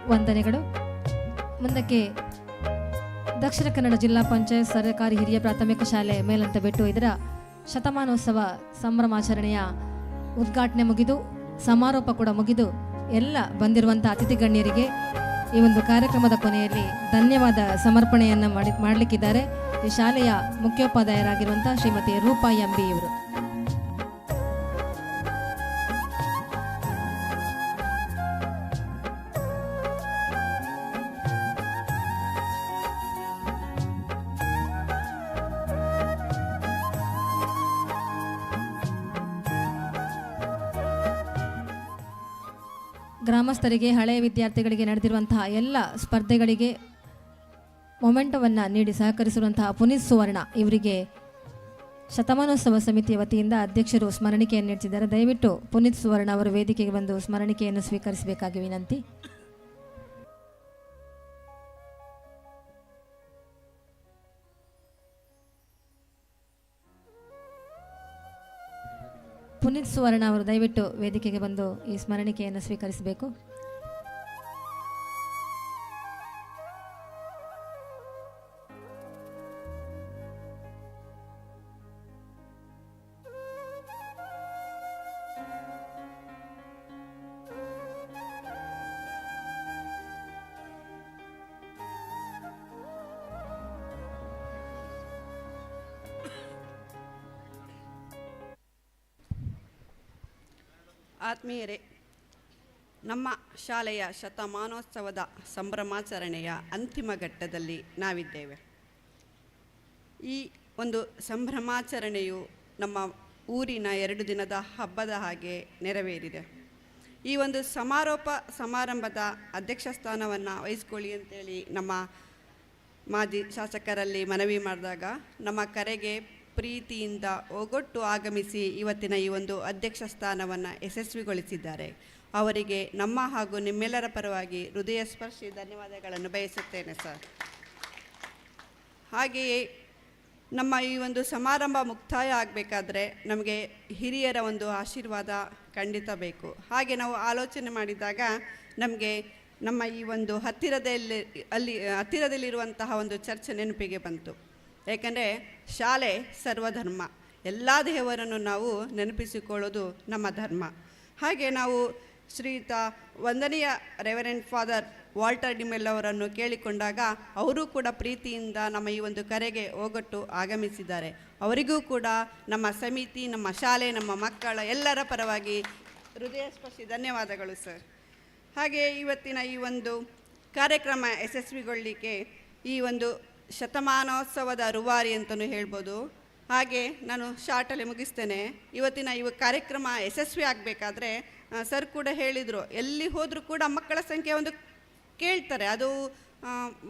ವಂದನೆಗಳು. ಮುಂದಕ್ಕೆ ದಕ್ಷಿಣ ಕನ್ನಡ ಜಿಲ್ಲಾ ಪಂಚಾಯತ್ ಸರ್ಕಾರಿ ಹಿರಿಯ ಪ್ರಾಥಮಿಕ ಶಾಲೆ ಮೇಲಂತಬೆಟ್ಟು ಇದರ ಶತಮಾನೋತ್ಸವ ಸಂಭ್ರಮಾಚರಣೆಯ ಉದ್ಘಾಟನೆ ಮುಗಿದು ಸಮಾರೋಪ ಕೂಡ ಮುಗಿದು ಎಲ್ಲ ಬಂದಿರುವಂಥ ಅತಿಥಿ ಗಣ್ಯರಿಗೆ ಈ ಒಂದು ಕಾರ್ಯಕ್ರಮದ ಕೊನೆಯಲ್ಲಿ ಧನ್ಯವಾದ ಸಮರ್ಪಣೆಯನ್ನು ಮಾಡಲಿಕ್ಕಿದ್ದಾರೆ ಈ ಶಾಲೆಯ ಮುಖ್ಯೋಪಾಧ್ಯಾಯರಾಗಿರುವಂಥ ಶ್ರೀಮತಿ ರೂಪಾ ಎಂಬಿ ಇವರು. ಗ್ರಾಮಸ್ಥರಿಗೆ, ಹಳೆಯ ವಿದ್ಯಾರ್ಥಿಗಳಿಗೆ ನಡೆದಿರುವಂತಹ ಎಲ್ಲ ಸ್ಪರ್ಧೆಗಳಿಗೆ ಮೊಮೆಂಟವನ್ನು ನೀಡಿ ಸಹಕರಿಸಿರುವಂತಹ ಪುನೀತ್ ಸುವರ್ಣ ಇವರಿಗೆ ಶತಮಾನೋತ್ಸವ ಸಮಿತಿಯ ವತಿಯಿಂದ ಅಧ್ಯಕ್ಷರು ಸ್ಮರಣಿಕೆಯನ್ನು ನೀಡುತ್ತಿದ್ದಾರೆ. ದಯವಿಟ್ಟು ಪುನೀತ್ ಸುವರ್ಣ ಅವರು ವೇದಿಕೆಗೆ ಬಂದು ಸ್ಮರಣಿಕೆಯನ್ನು ಸ್ವೀಕರಿಸಬೇಕಾಗಿ ವಿನಂತಿ. ಪುನೀತ್ ಸುವರ್ಣ ಅವರು ದಯವಿಟ್ಟು ವೇದಿಕೆಗೆ ಬಂದು ಈ ಸ್ಮರಣಿಕೆಯನ್ನು ಸ್ವೀಕರಿಸಬೇಕು. ಆತ್ಮೀಯರೇ, ನಮ್ಮ ಶಾಲೆಯ ಶತಮಾನೋತ್ಸವದ ಸಂಭ್ರಮಾಚರಣೆಯ ಅಂತಿಮ ಘಟ್ಟದಲ್ಲಿ ನಾವಿದ್ದೇವೆ. ಈ ಒಂದು ಸಂಭ್ರಮಾಚರಣೆಯು ನಮ್ಮ ಊರಿನ 2 ದಿನದ ಹಬ್ಬದ ಹಾಗೆ ನೆರವೇರಿದೆ. ಈ ಒಂದು ಸಮಾರೋಪ ಸಮಾರಂಭದ ಅಧ್ಯಕ್ಷ ಸ್ಥಾನವನ್ನು ವಹಿಸ್ಕೊಳ್ಳಿ ಅಂತೇಳಿ ನಮ್ಮ ಮಾಜಿ ಶಾಸಕರಲ್ಲಿ ಮನವಿ ಮಾಡಿದಾಗ ನಮ್ಮ ಕರೆಗೆ ಪ್ರೀತಿಯಿಂದ ಒಗೊಟ್ಟು ಆಗಮಿಸಿ ಇವತ್ತಿನ ಈ ಒಂದು ಅಧ್ಯಕ್ಷ ಸ್ಥಾನವನ್ನು ಯಶಸ್ವಿಗೊಳಿಸಿದ್ದಾರೆ. ಅವರಿಗೆ ನಮ್ಮ ಹಾಗೂ ನಿಮ್ಮೆಲ್ಲರ ಪರವಾಗಿ ಹೃದಯ ಸ್ಪರ್ಶಿ ಧನ್ಯವಾದಗಳನ್ನು ಬಯಸುತ್ತೇನೆ ಸರ್. ಹಾಗೆಯೇ ನಮ್ಮ ಈ ಒಂದು ಸಮಾರಂಭ ಮುಕ್ತಾಯ ಆಗಬೇಕಾದ್ರೆ ನಮಗೆ ಹಿರಿಯರ ಒಂದು ಆಶೀರ್ವಾದ ಖಂಡಿತ ಬೇಕು. ಹಾಗೆ ನಾವು ಆಲೋಚನೆ ಮಾಡಿದಾಗ ನಮಗೆ ನಮ್ಮ ಈ ಒಂದು ಹತ್ತಿರದಲ್ಲಿರುವಂತಹ ಒಂದು ಚರ್ಚ್ ನೆನಪಿಗೆ ಬಂತು. ಏಕೆಂದರೆ ಶಾಲೆ ಸರ್ವಧರ್ಮ, ಎಲ್ಲ ದೇವರನ್ನು ನಾವು ನೆನಪಿಸಿಕೊಳ್ಳೋದು ನಮ್ಮ ಧರ್ಮ. ಹಾಗೆ ನಾವು ಶ್ರೀಯುತ ವಂದನೀಯ ರೆವರೆಂಡ್ ಫಾದರ್ ವಾಲ್ಟರ್ ಡಿಮೆಲ್ ಅವರನ್ನು ಕೇಳಿಕೊಂಡಾಗ ಅವರೂ ಕೂಡ ಪ್ರೀತಿಯಿಂದ ನಮ್ಮ ಈ ಒಂದು ಕರೆಗೆ ಓಗೊಟ್ಟು ಆಗಮಿಸಿದ್ದಾರೆ. ಅವರಿಗೂ ಕೂಡ ನಮ್ಮ ಸಮಿತಿ, ನಮ್ಮ ಶಾಲೆ, ನಮ್ಮ ಮಕ್ಕಳ ಎಲ್ಲರ ಪರವಾಗಿ ಹೃದಯಸ್ಪರ್ಶಿ ಧನ್ಯವಾದಗಳು ಸರ್. ಹಾಗೆ ಇವತ್ತಿನ ಈ ಒಂದು ಕಾರ್ಯಕ್ರಮ ಯಶಸ್ವಿಗೊಳ್ಳಲಿಕ್ಕೆ ಈ ಒಂದು ಶತಮಾನೋತ್ಸವದ ರೂವಾರಿ ಅಂತಲೂ ಹೇಳ್ಬೋದು. ಹಾಗೆ ನಾನು ಶಾರ್ಟಲ್ಲಿ ಮುಗಿಸ್ತೇನೆ. ಇವತ್ತಿನ ಈ ಕಾರ್ಯಕ್ರಮ ಯಶಸ್ವಿ ಆಗಬೇಕಾದ್ರೆ ಸರ್ ಕೂಡ ಹೇಳಿದರು, ಎಲ್ಲಿ ಹೋದರೂ ಕೂಡ ಮಕ್ಕಳ ಸಂಖ್ಯೆ ಒಂದು ಕೇಳ್ತಾರೆ, ಅದು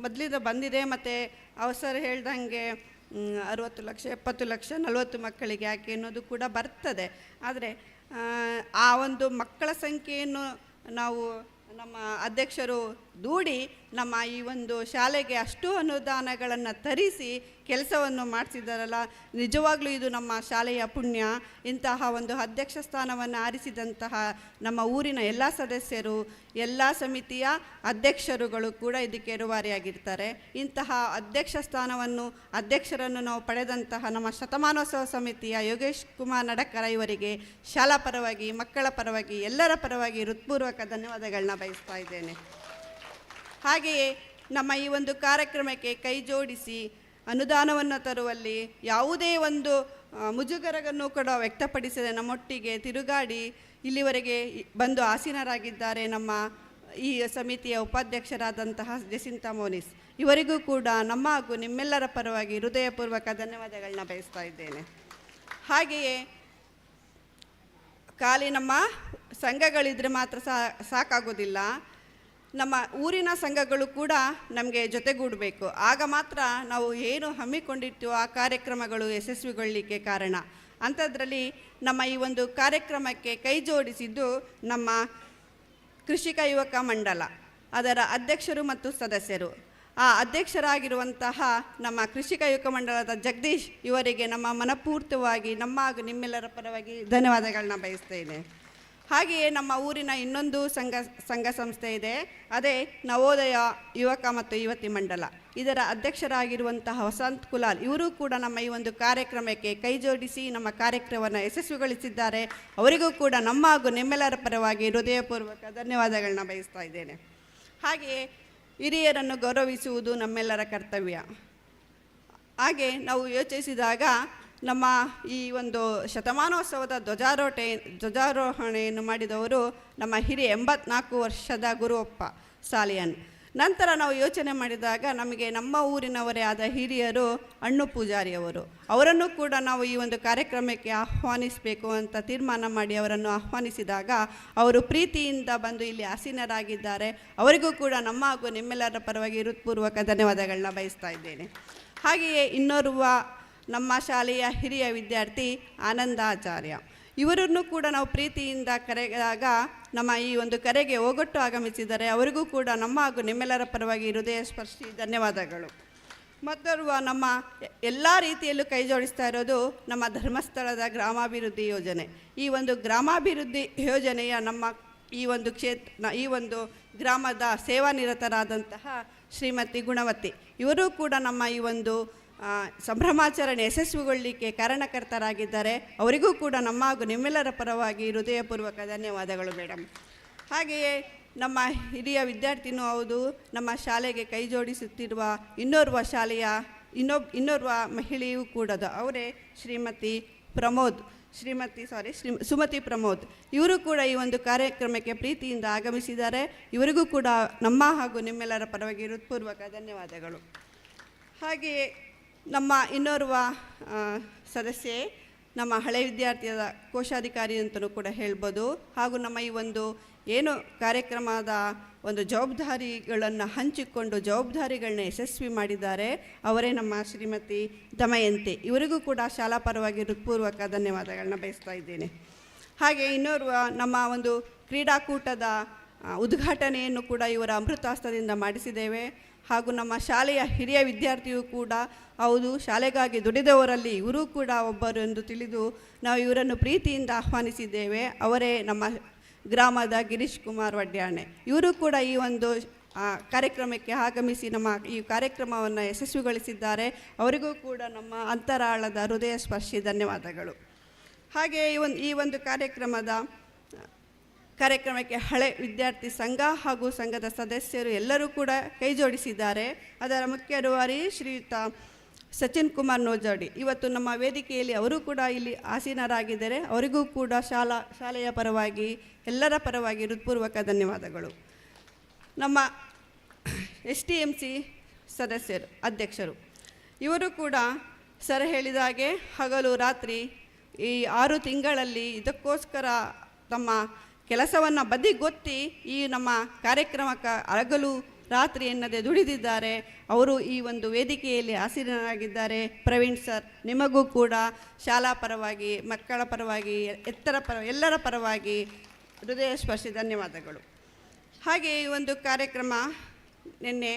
ಮೊದಲಿಂದ ಬಂದಿದೆ. ಮತ್ತು ಅವ್ರು ಸರ್ ಹೇಳ್ದಂಗೆ 60 ಲಕ್ಷ, 70 ಲಕ್ಷ, 40 ಮಕ್ಕಳಿಗೆ ಯಾಕೆ ಅನ್ನೋದು ಕೂಡ ಬರ್ತದೆ. ಆದರೆ ಆ ಒಂದು ಮಕ್ಕಳ ಸಂಖ್ಯೆಯನ್ನು ನಾವು ನಮ್ಮ ಅಧ್ಯಕ್ಷರು ದೂಡಿ ನಮ್ಮ ಈ ಒಂದು ಶಾಲೆಗೆ ಅಷ್ಟು ಅನುದಾನಗಳನ್ನು ತರಿಸಿ ಕೆಲಸವನ್ನು ಮಾಡಿಸಿದಾರಲ್ಲ, ನಿಜವಾಗ್ಲೂ ಇದು ನಮ್ಮ ಶಾಲೆಯ ಪುಣ್ಯ. ಇಂತಹ ಒಂದು ಅಧ್ಯಕ್ಷ ಸ್ಥಾನವನ್ನು ಆರಿಸಿದಂತಹ ನಮ್ಮ ಊರಿನ ಎಲ್ಲ ಸದಸ್ಯರು, ಎಲ್ಲ ಸಮಿತಿಯ ಅಧ್ಯಕ್ಷರುಗಳು ಕೂಡ ಇದಕ್ಕೆ ರೂವಾರಿಯಾಗಿರ್ತಾರೆ. ಇಂತಹ ಅಧ್ಯಕ್ಷ ಸ್ಥಾನವನ್ನು, ಅಧ್ಯಕ್ಷರನ್ನು ನಾವು ಪಡೆದಂತಹ ನಮ್ಮ ಶತಮಾನೋತ್ಸವ ಸಮಿತಿಯ ಯೋಗೇಶ್ ಕುಮಾರ್ ನಡಕರ ಇವರಿಗೆ ಶಾಲಾ ಪರವಾಗಿ, ಮಕ್ಕಳ ಪರವಾಗಿ, ಎಲ್ಲರ ಪರವಾಗಿ ಹೃತ್ಪೂರ್ವಕ ಧನ್ಯವಾದಗಳನ್ನ ಬಯಸ್ತಾ ಇದ್ದೇನೆ. ಹಾಗೆಯೇ ನಮ್ಮ ಈ ಒಂದು ಕಾರ್ಯಕ್ರಮಕ್ಕೆ ಕೈ ಜೋಡಿಸಿ ಅನುದಾನವನ್ನು ತರುವಲ್ಲಿ ಯಾವುದೇ ಒಂದು ಮುಜುಗರವನ್ನು ಕೂಡ ವ್ಯಕ್ತಪಡಿಸದೆ ನಮ್ಮೊಟ್ಟಿಗೆ ತಿರುಗಾಡಿ ಇಲ್ಲಿವರೆಗೆ ಬಂದು ಆಸೀನರಾಗಿದ್ದಾರೆ ನಮ್ಮ ಈ ಸಮಿತಿಯ ಉಪಾಧ್ಯಕ್ಷರಾದಂತಹ ಜಸಿಂತಾ ಮೋನಿಸ್ ಇವರಿಗೂ ಕೂಡ ನಮ್ಮ ಹಾಗೂ ನಿಮ್ಮೆಲ್ಲರ ಪರವಾಗಿ ಹೃದಯಪೂರ್ವಕ ಧನ್ಯವಾದಗಳನ್ನ ಬಯಸ್ತಾ ಇದ್ದೇನೆ. ಹಾಗೆಯೇ ಖಾಲಿ ನಮ್ಮ ಸಂಘಗಳಿದ್ರೆ ಮಾತ್ರ ಸಾಕಾಗೋದಿಲ್ಲ, ನಮ್ಮ ಊರಿನ ಸಂಘಗಳು ಕೂಡ ನಮಗೆ ಜೊತೆಗೂಡಬೇಕು. ಆಗ ಮಾತ್ರ ನಾವು ಏನು ಹಮ್ಮಿಕೊಂಡಿರ್ತೀವೋ ಆ ಕಾರ್ಯಕ್ರಮಗಳು ಯಶಸ್ವಿಗೊಳ್ಳಲಿಕ್ಕೆ ಕಾರಣ. ಅಂಥದ್ರಲ್ಲಿ ನಮ್ಮ ಈ ಒಂದು ಕಾರ್ಯಕ್ರಮಕ್ಕೆ ಕೈ ಜೋಡಿಸಿದ್ದು ನಮ್ಮ ಕೃಷಿಕ ಯುವಕ ಮಂಡಲ, ಅದರ ಅಧ್ಯಕ್ಷರು ಮತ್ತು ಸದಸ್ಯರು. ಆ ಅಧ್ಯಕ್ಷರಾಗಿರುವಂತಹ ನಮ್ಮ ಕೃಷಿಕ ಯುವಕ ಮಂಡಲದ ಜಗದೀಶ್ ಇವರಿಗೆ ನಮ್ಮ ಮನಪೂರ್ತಿಯಾಗಿ ನಮ್ಮ ಹಾಗೂ ನಿಮ್ಮೆಲ್ಲರ ಪರವಾಗಿ ಧನ್ಯವಾದಗಳನ್ನ ಬಯಸ್ತೇನೆ. ಹಾಗೆಯೇ ನಮ್ಮ ಊರಿನ ಇನ್ನೊಂದು ಸಂಘ ಸಂಘ ಸಂಸ್ಥೆ ಇದೆ, ಅದೇ ನವೋದಯ ಯುವಕ ಮತ್ತು ಯುವತಿ ಮಂಡಲ. ಇದರ ಅಧ್ಯಕ್ಷರಾಗಿರುವಂತಹ ವಸಂತ್ ಕುಲಾಲ್ ಇವರು ಕೂಡ ನಮ್ಮ ಈ ಒಂದು ಕಾರ್ಯಕ್ರಮಕ್ಕೆ ಕೈ ಜೋಡಿಸಿ ನಮ್ಮ ಕಾರ್ಯಕ್ರಮವನ್ನು ಯಶಸ್ವಿಗೊಳಿಸಿದ್ದಾರೆ. ಅವರಿಗೂ ಕೂಡ ನಮ್ಮ ಹಾಗೂ ನಿಮ್ಮೆಲ್ಲರ ಪರವಾಗಿ ಹೃದಯಪೂರ್ವಕ ಧನ್ಯವಾದಗಳನ್ನ ಬಯಸ್ತಾ ಇದ್ದೇನೆ. ಹಾಗೆಯೇ ಹಿರಿಯರನ್ನು ಗೌರವಿಸುವುದು ನಮ್ಮೆಲ್ಲರ ಕರ್ತವ್ಯ. ಹಾಗೆ ನಾವು ಯೋಚಿಸಿದಾಗ ನಮ್ಮ ಈ ಒಂದು ಶತಮಾನೋತ್ಸವದ ಧ್ವಜಾರೋಹಣೆಯನ್ನು ಮಾಡಿದವರು ನಮ್ಮ ಹಿರಿಯ 84 ವರ್ಷದ ಗುರುವಪ್ಪ ಸಾಲಿಯನ್. ನಂತರ ನಾವು ಯೋಚನೆ ಮಾಡಿದಾಗ ನಮಗೆ ನಮ್ಮ ಊರಿನವರೇ ಆದ ಹಿರಿಯರು ಅಣ್ಣು ಪೂಜಾರಿಯವರು, ಅವರನ್ನು ಕೂಡ ನಾವು ಈ ಒಂದು ಕಾರ್ಯಕ್ರಮಕ್ಕೆ ಆಹ್ವಾನಿಸಬೇಕು ಅಂತ ತೀರ್ಮಾನ ಮಾಡಿ ಅವರನ್ನು ಆಹ್ವಾನಿಸಿದಾಗ ಅವರು ಪ್ರೀತಿಯಿಂದ ಬಂದು ಇಲ್ಲಿ ಆಸೀನರಾಗಿದ್ದಾರೆ. ಅವರಿಗೂ ಕೂಡ ನಮ್ಮ ಹಾಗೂ ನಿಮ್ಮೆಲ್ಲರ ಪರವಾಗಿ ಹೃತ್ಪೂರ್ವಕ ಧನ್ಯವಾದಗಳನ್ನ ಬಯಸ್ತಾ ಇದ್ದೇನೆ. ಹಾಗೆಯೇ ಇನ್ನೋರ್ವ ನಮ್ಮ ಶಾಲೆಯ ಹಿರಿಯ ವಿದ್ಯಾರ್ಥಿ ಆನಂದಾಚಾರ್ಯ ಇವರನ್ನು ಕೂಡ ನಾವು ಪ್ರೀತಿಯಿಂದ ಕರೆದಾಗ ನಮ್ಮ ಈ ಒಂದು ಕರೆಗೆ ಓಗೊಟ್ಟು ಆಗಮಿಸಿದ್ದಾರೆ. ಅವರಿಗೂ ಕೂಡ ನಮ್ಮ ಹಾಗೂ ನಿಮ್ಮೆಲ್ಲರ ಪರವಾಗಿ ಹೃದಯ ಸ್ಪರ್ಶಿ ಧನ್ಯವಾದಗಳು. ಮತ್ತೋರ್ವ ನಮ್ಮ ಎಲ್ಲ ರೀತಿಯಲ್ಲೂ ಕೈ ಜೋಡಿಸ್ತಾ ಇರೋದು ನಮ್ಮ ಧರ್ಮಸ್ಥಳದ ಗ್ರಾಮಾಭಿವೃದ್ಧಿ ಯೋಜನೆ. ಈ ಒಂದು ಗ್ರಾಮಾಭಿವೃದ್ಧಿ ಯೋಜನೆಯ ನಮ್ಮ ಈ ಒಂದು ಕ್ಷೇತ್ರ ಈ ಒಂದು ಗ್ರಾಮದ ಸೇವಾನಿರತರಾದಂತಹ ಶ್ರೀಮತಿ ಗುಣವತಿ ಇವರೂ ಕೂಡ ನಮ್ಮ ಈ ಒಂದು ಸಂಭ್ರಮಾಚರಣೆ ಯಶಸ್ವಿಗೊಳ್ಳಲಿಕ್ಕೆ ಕಾರಣಕರ್ತರಾಗಿದ್ದಾರೆ. ಅವರಿಗೂ ಕೂಡ ನಮ್ಮ ಹಾಗೂ ನಿಮ್ಮೆಲ್ಲರ ಪರವಾಗಿ ಹೃದಯಪೂರ್ವಕ ಧನ್ಯವಾದಗಳು ಮೇಡಮ್. ಹಾಗೆಯೇ ನಮ್ಮ ಹಿರಿಯ ವಿದ್ಯಾರ್ಥಿನೂ ಹೌದು, ನಮ್ಮ ಶಾಲೆಗೆ ಕೈ ಜೋಡಿಸುತ್ತಿರುವ ಇನ್ನೋರ್ವ ಶಾಲೆಯ ಇನ್ನೋರ್ವ ಮಹಿಳೆಯೂ ಕೂಡ ಅವರೇ ಶ್ರೀಮತಿ ಪ್ರಮೋದ್ ಶ್ರೀಮತಿ ಸಾರಿ ಶ್ರೀ ಸುಮತಿ ಪ್ರಮೋದ್ ಇವರು ಕೂಡ ಈ ಒಂದು ಕಾರ್ಯಕ್ರಮಕ್ಕೆ ಪ್ರೀತಿಯಿಂದ ಆಗಮಿಸಿದ್ದಾರೆ. ಇವರಿಗೂ ಕೂಡ ನಮ್ಮ ಹಾಗೂ ನಿಮ್ಮೆಲ್ಲರ ಪರವಾಗಿ ಹೃತ್ಪೂರ್ವಕ ಧನ್ಯವಾದಗಳು. ಹಾಗೆಯೇ ನಮ್ಮ ಇನ್ನೋರ್ವ ಸದಸ್ಯೆ ನಮ್ಮ ಹಳೆ ವಿದ್ಯಾರ್ಥಿಯ ಕೋಶಾಧಿಕಾರಿ ಅಂತಲೂ ಕೂಡ ಹೇಳ್ಬೋದು. ಹಾಗೂ ನಮ್ಮ ಈ ಒಂದು ಏನು ಕಾರ್ಯಕ್ರಮದ ಒಂದು ಜವಾಬ್ದಾರಿಗಳನ್ನು ಹಂಚಿಕೊಂಡು ಜವಾಬ್ದಾರಿಗಳನ್ನ ಯಶಸ್ವಿ ಮಾಡಿದ್ದಾರೆ ಅವರೇ ನಮ್ಮ ಶ್ರೀಮತಿ ದಮಯಂತಿ. ಇವರಿಗೂ ಕೂಡ ಶಾಲಾ ಪರವಾಗಿ ಹೃತ್ಪೂರ್ವಕ ಧನ್ಯವಾದಗಳನ್ನ ಬಯಸ್ತಾ ಇದ್ದೇನೆ. ಹಾಗೆ ಇನ್ನೋರ್ವ ನಮ್ಮ ಒಂದು ಕ್ರೀಡಾಕೂಟದ ಉದ್ಘಾಟನೆಯನ್ನು ಕೂಡ ಇವರ ಅಮೃತಾಸ್ತದಿಂದ ಮಾಡಿಸಿದ್ದೇವೆ. ಹಾಗೂ ನಮ್ಮ ಶಾಲೆಯ ಹಿರಿಯ ವಿದ್ಯಾರ್ಥಿಯೂ ಕೂಡ ಹೌದು, ಶಾಲೆಗಾಗಿ ದುಡಿದವರಲ್ಲಿ ಇವರೂ ಕೂಡ ಒಬ್ಬರು ಎಂದು ತಿಳಿದು ನಾವು ಇವರನ್ನು ಪ್ರೀತಿಯಿಂದ ಆಹ್ವಾನಿಸಿದ್ದೇವೆ. ಅವರೇ ನಮ್ಮ ಗ್ರಾಮದ ಗಿರೀಶ್ ಕುಮಾರ್ ವಡ್ಯಾಣೆ. ಇವರು ಕೂಡ ಈ ಒಂದು ಕಾರ್ಯಕ್ರಮಕ್ಕೆ ಆಗಮಿಸಿ ನಮ್ಮ ಈ ಕಾರ್ಯಕ್ರಮವನ್ನು ಯಶಸ್ವಿಗೊಳಿಸಿದ್ದಾರೆ. ಅವರಿಗೂ ಕೂಡ ನಮ್ಮ ಅಂತರಾಳದ ಹೃದಯ ಸ್ಪರ್ಶಿ ಧನ್ಯವಾದಗಳು. ಹಾಗೆಯೇ ಈ ಒಂದು ಕಾರ್ಯಕ್ರಮಕ್ಕೆ ಹಳೆ ವಿದ್ಯಾರ್ಥಿ ಸಂಘ ಹಾಗೂ ಸಂಘದ ಸದಸ್ಯರು ಎಲ್ಲರೂ ಕೂಡ ಕೈ ಜೋಡಿಸಿದ್ದಾರೆ. ಅದರ ಮುಖ್ಯ ರೂವಾರಿ ಶ್ರೀಯುತ ಸಚಿನ್ ಕುಮಾರ್ ನೋಜಾಡಿ ಇವತ್ತು ನಮ್ಮ ವೇದಿಕೆಯಲ್ಲಿ ಅವರು ಕೂಡ ಇಲ್ಲಿ ಆಸೀನರಾಗಿದ್ದಾರೆ. ಅವರಿಗೂ ಕೂಡ ಶಾಲೆಯ ಪರವಾಗಿ ಎಲ್ಲರ ಪರವಾಗಿ ಹೃತ್ಪೂರ್ವಕ ಧನ್ಯವಾದಗಳು. ನಮ್ಮ STMC ಸದಸ್ಯರು ಅಧ್ಯಕ್ಷರು ಇವರು ಕೂಡ ಸರ್ ಹೇಳಿದ ಹಾಗೆ ಹಗಲು ರಾತ್ರಿ ಈ 6 ತಿಂಗಳಲ್ಲಿ ಇದಕ್ಕೋಸ್ಕರ ತಮ್ಮ ಕೆಲಸವನ್ನು ಬದಿಗೊತ್ತಿ ಈ ನಮ್ಮ ಕಾರ್ಯಕ್ರಮಕ್ಕೆ ಹಗಲು ರಾತ್ರಿ ಎನ್ನದೆ ದುಡಿದಿದ್ದಾರೆ. ಅವರು ಈ ಒಂದು ವೇದಿಕೆಯಲ್ಲಿ ಆಸೀನರಾಗಿದ್ದಾರೆ. ಪ್ರವೀಣ್ ಸರ್, ನಿಮಗೂ ಕೂಡ ಶಾಲಾ ಪರವಾಗಿ, ಮಕ್ಕಳ ಪರವಾಗಿ, ಎಲ್ಲರ ಪರವಾಗಿ ಹೃದಯ ಸ್ಪರ್ಶಿ ಧನ್ಯವಾದಗಳು. ಹಾಗೆ ಈ ಒಂದು ಕಾರ್ಯಕ್ರಮ ನಿನ್ನೆ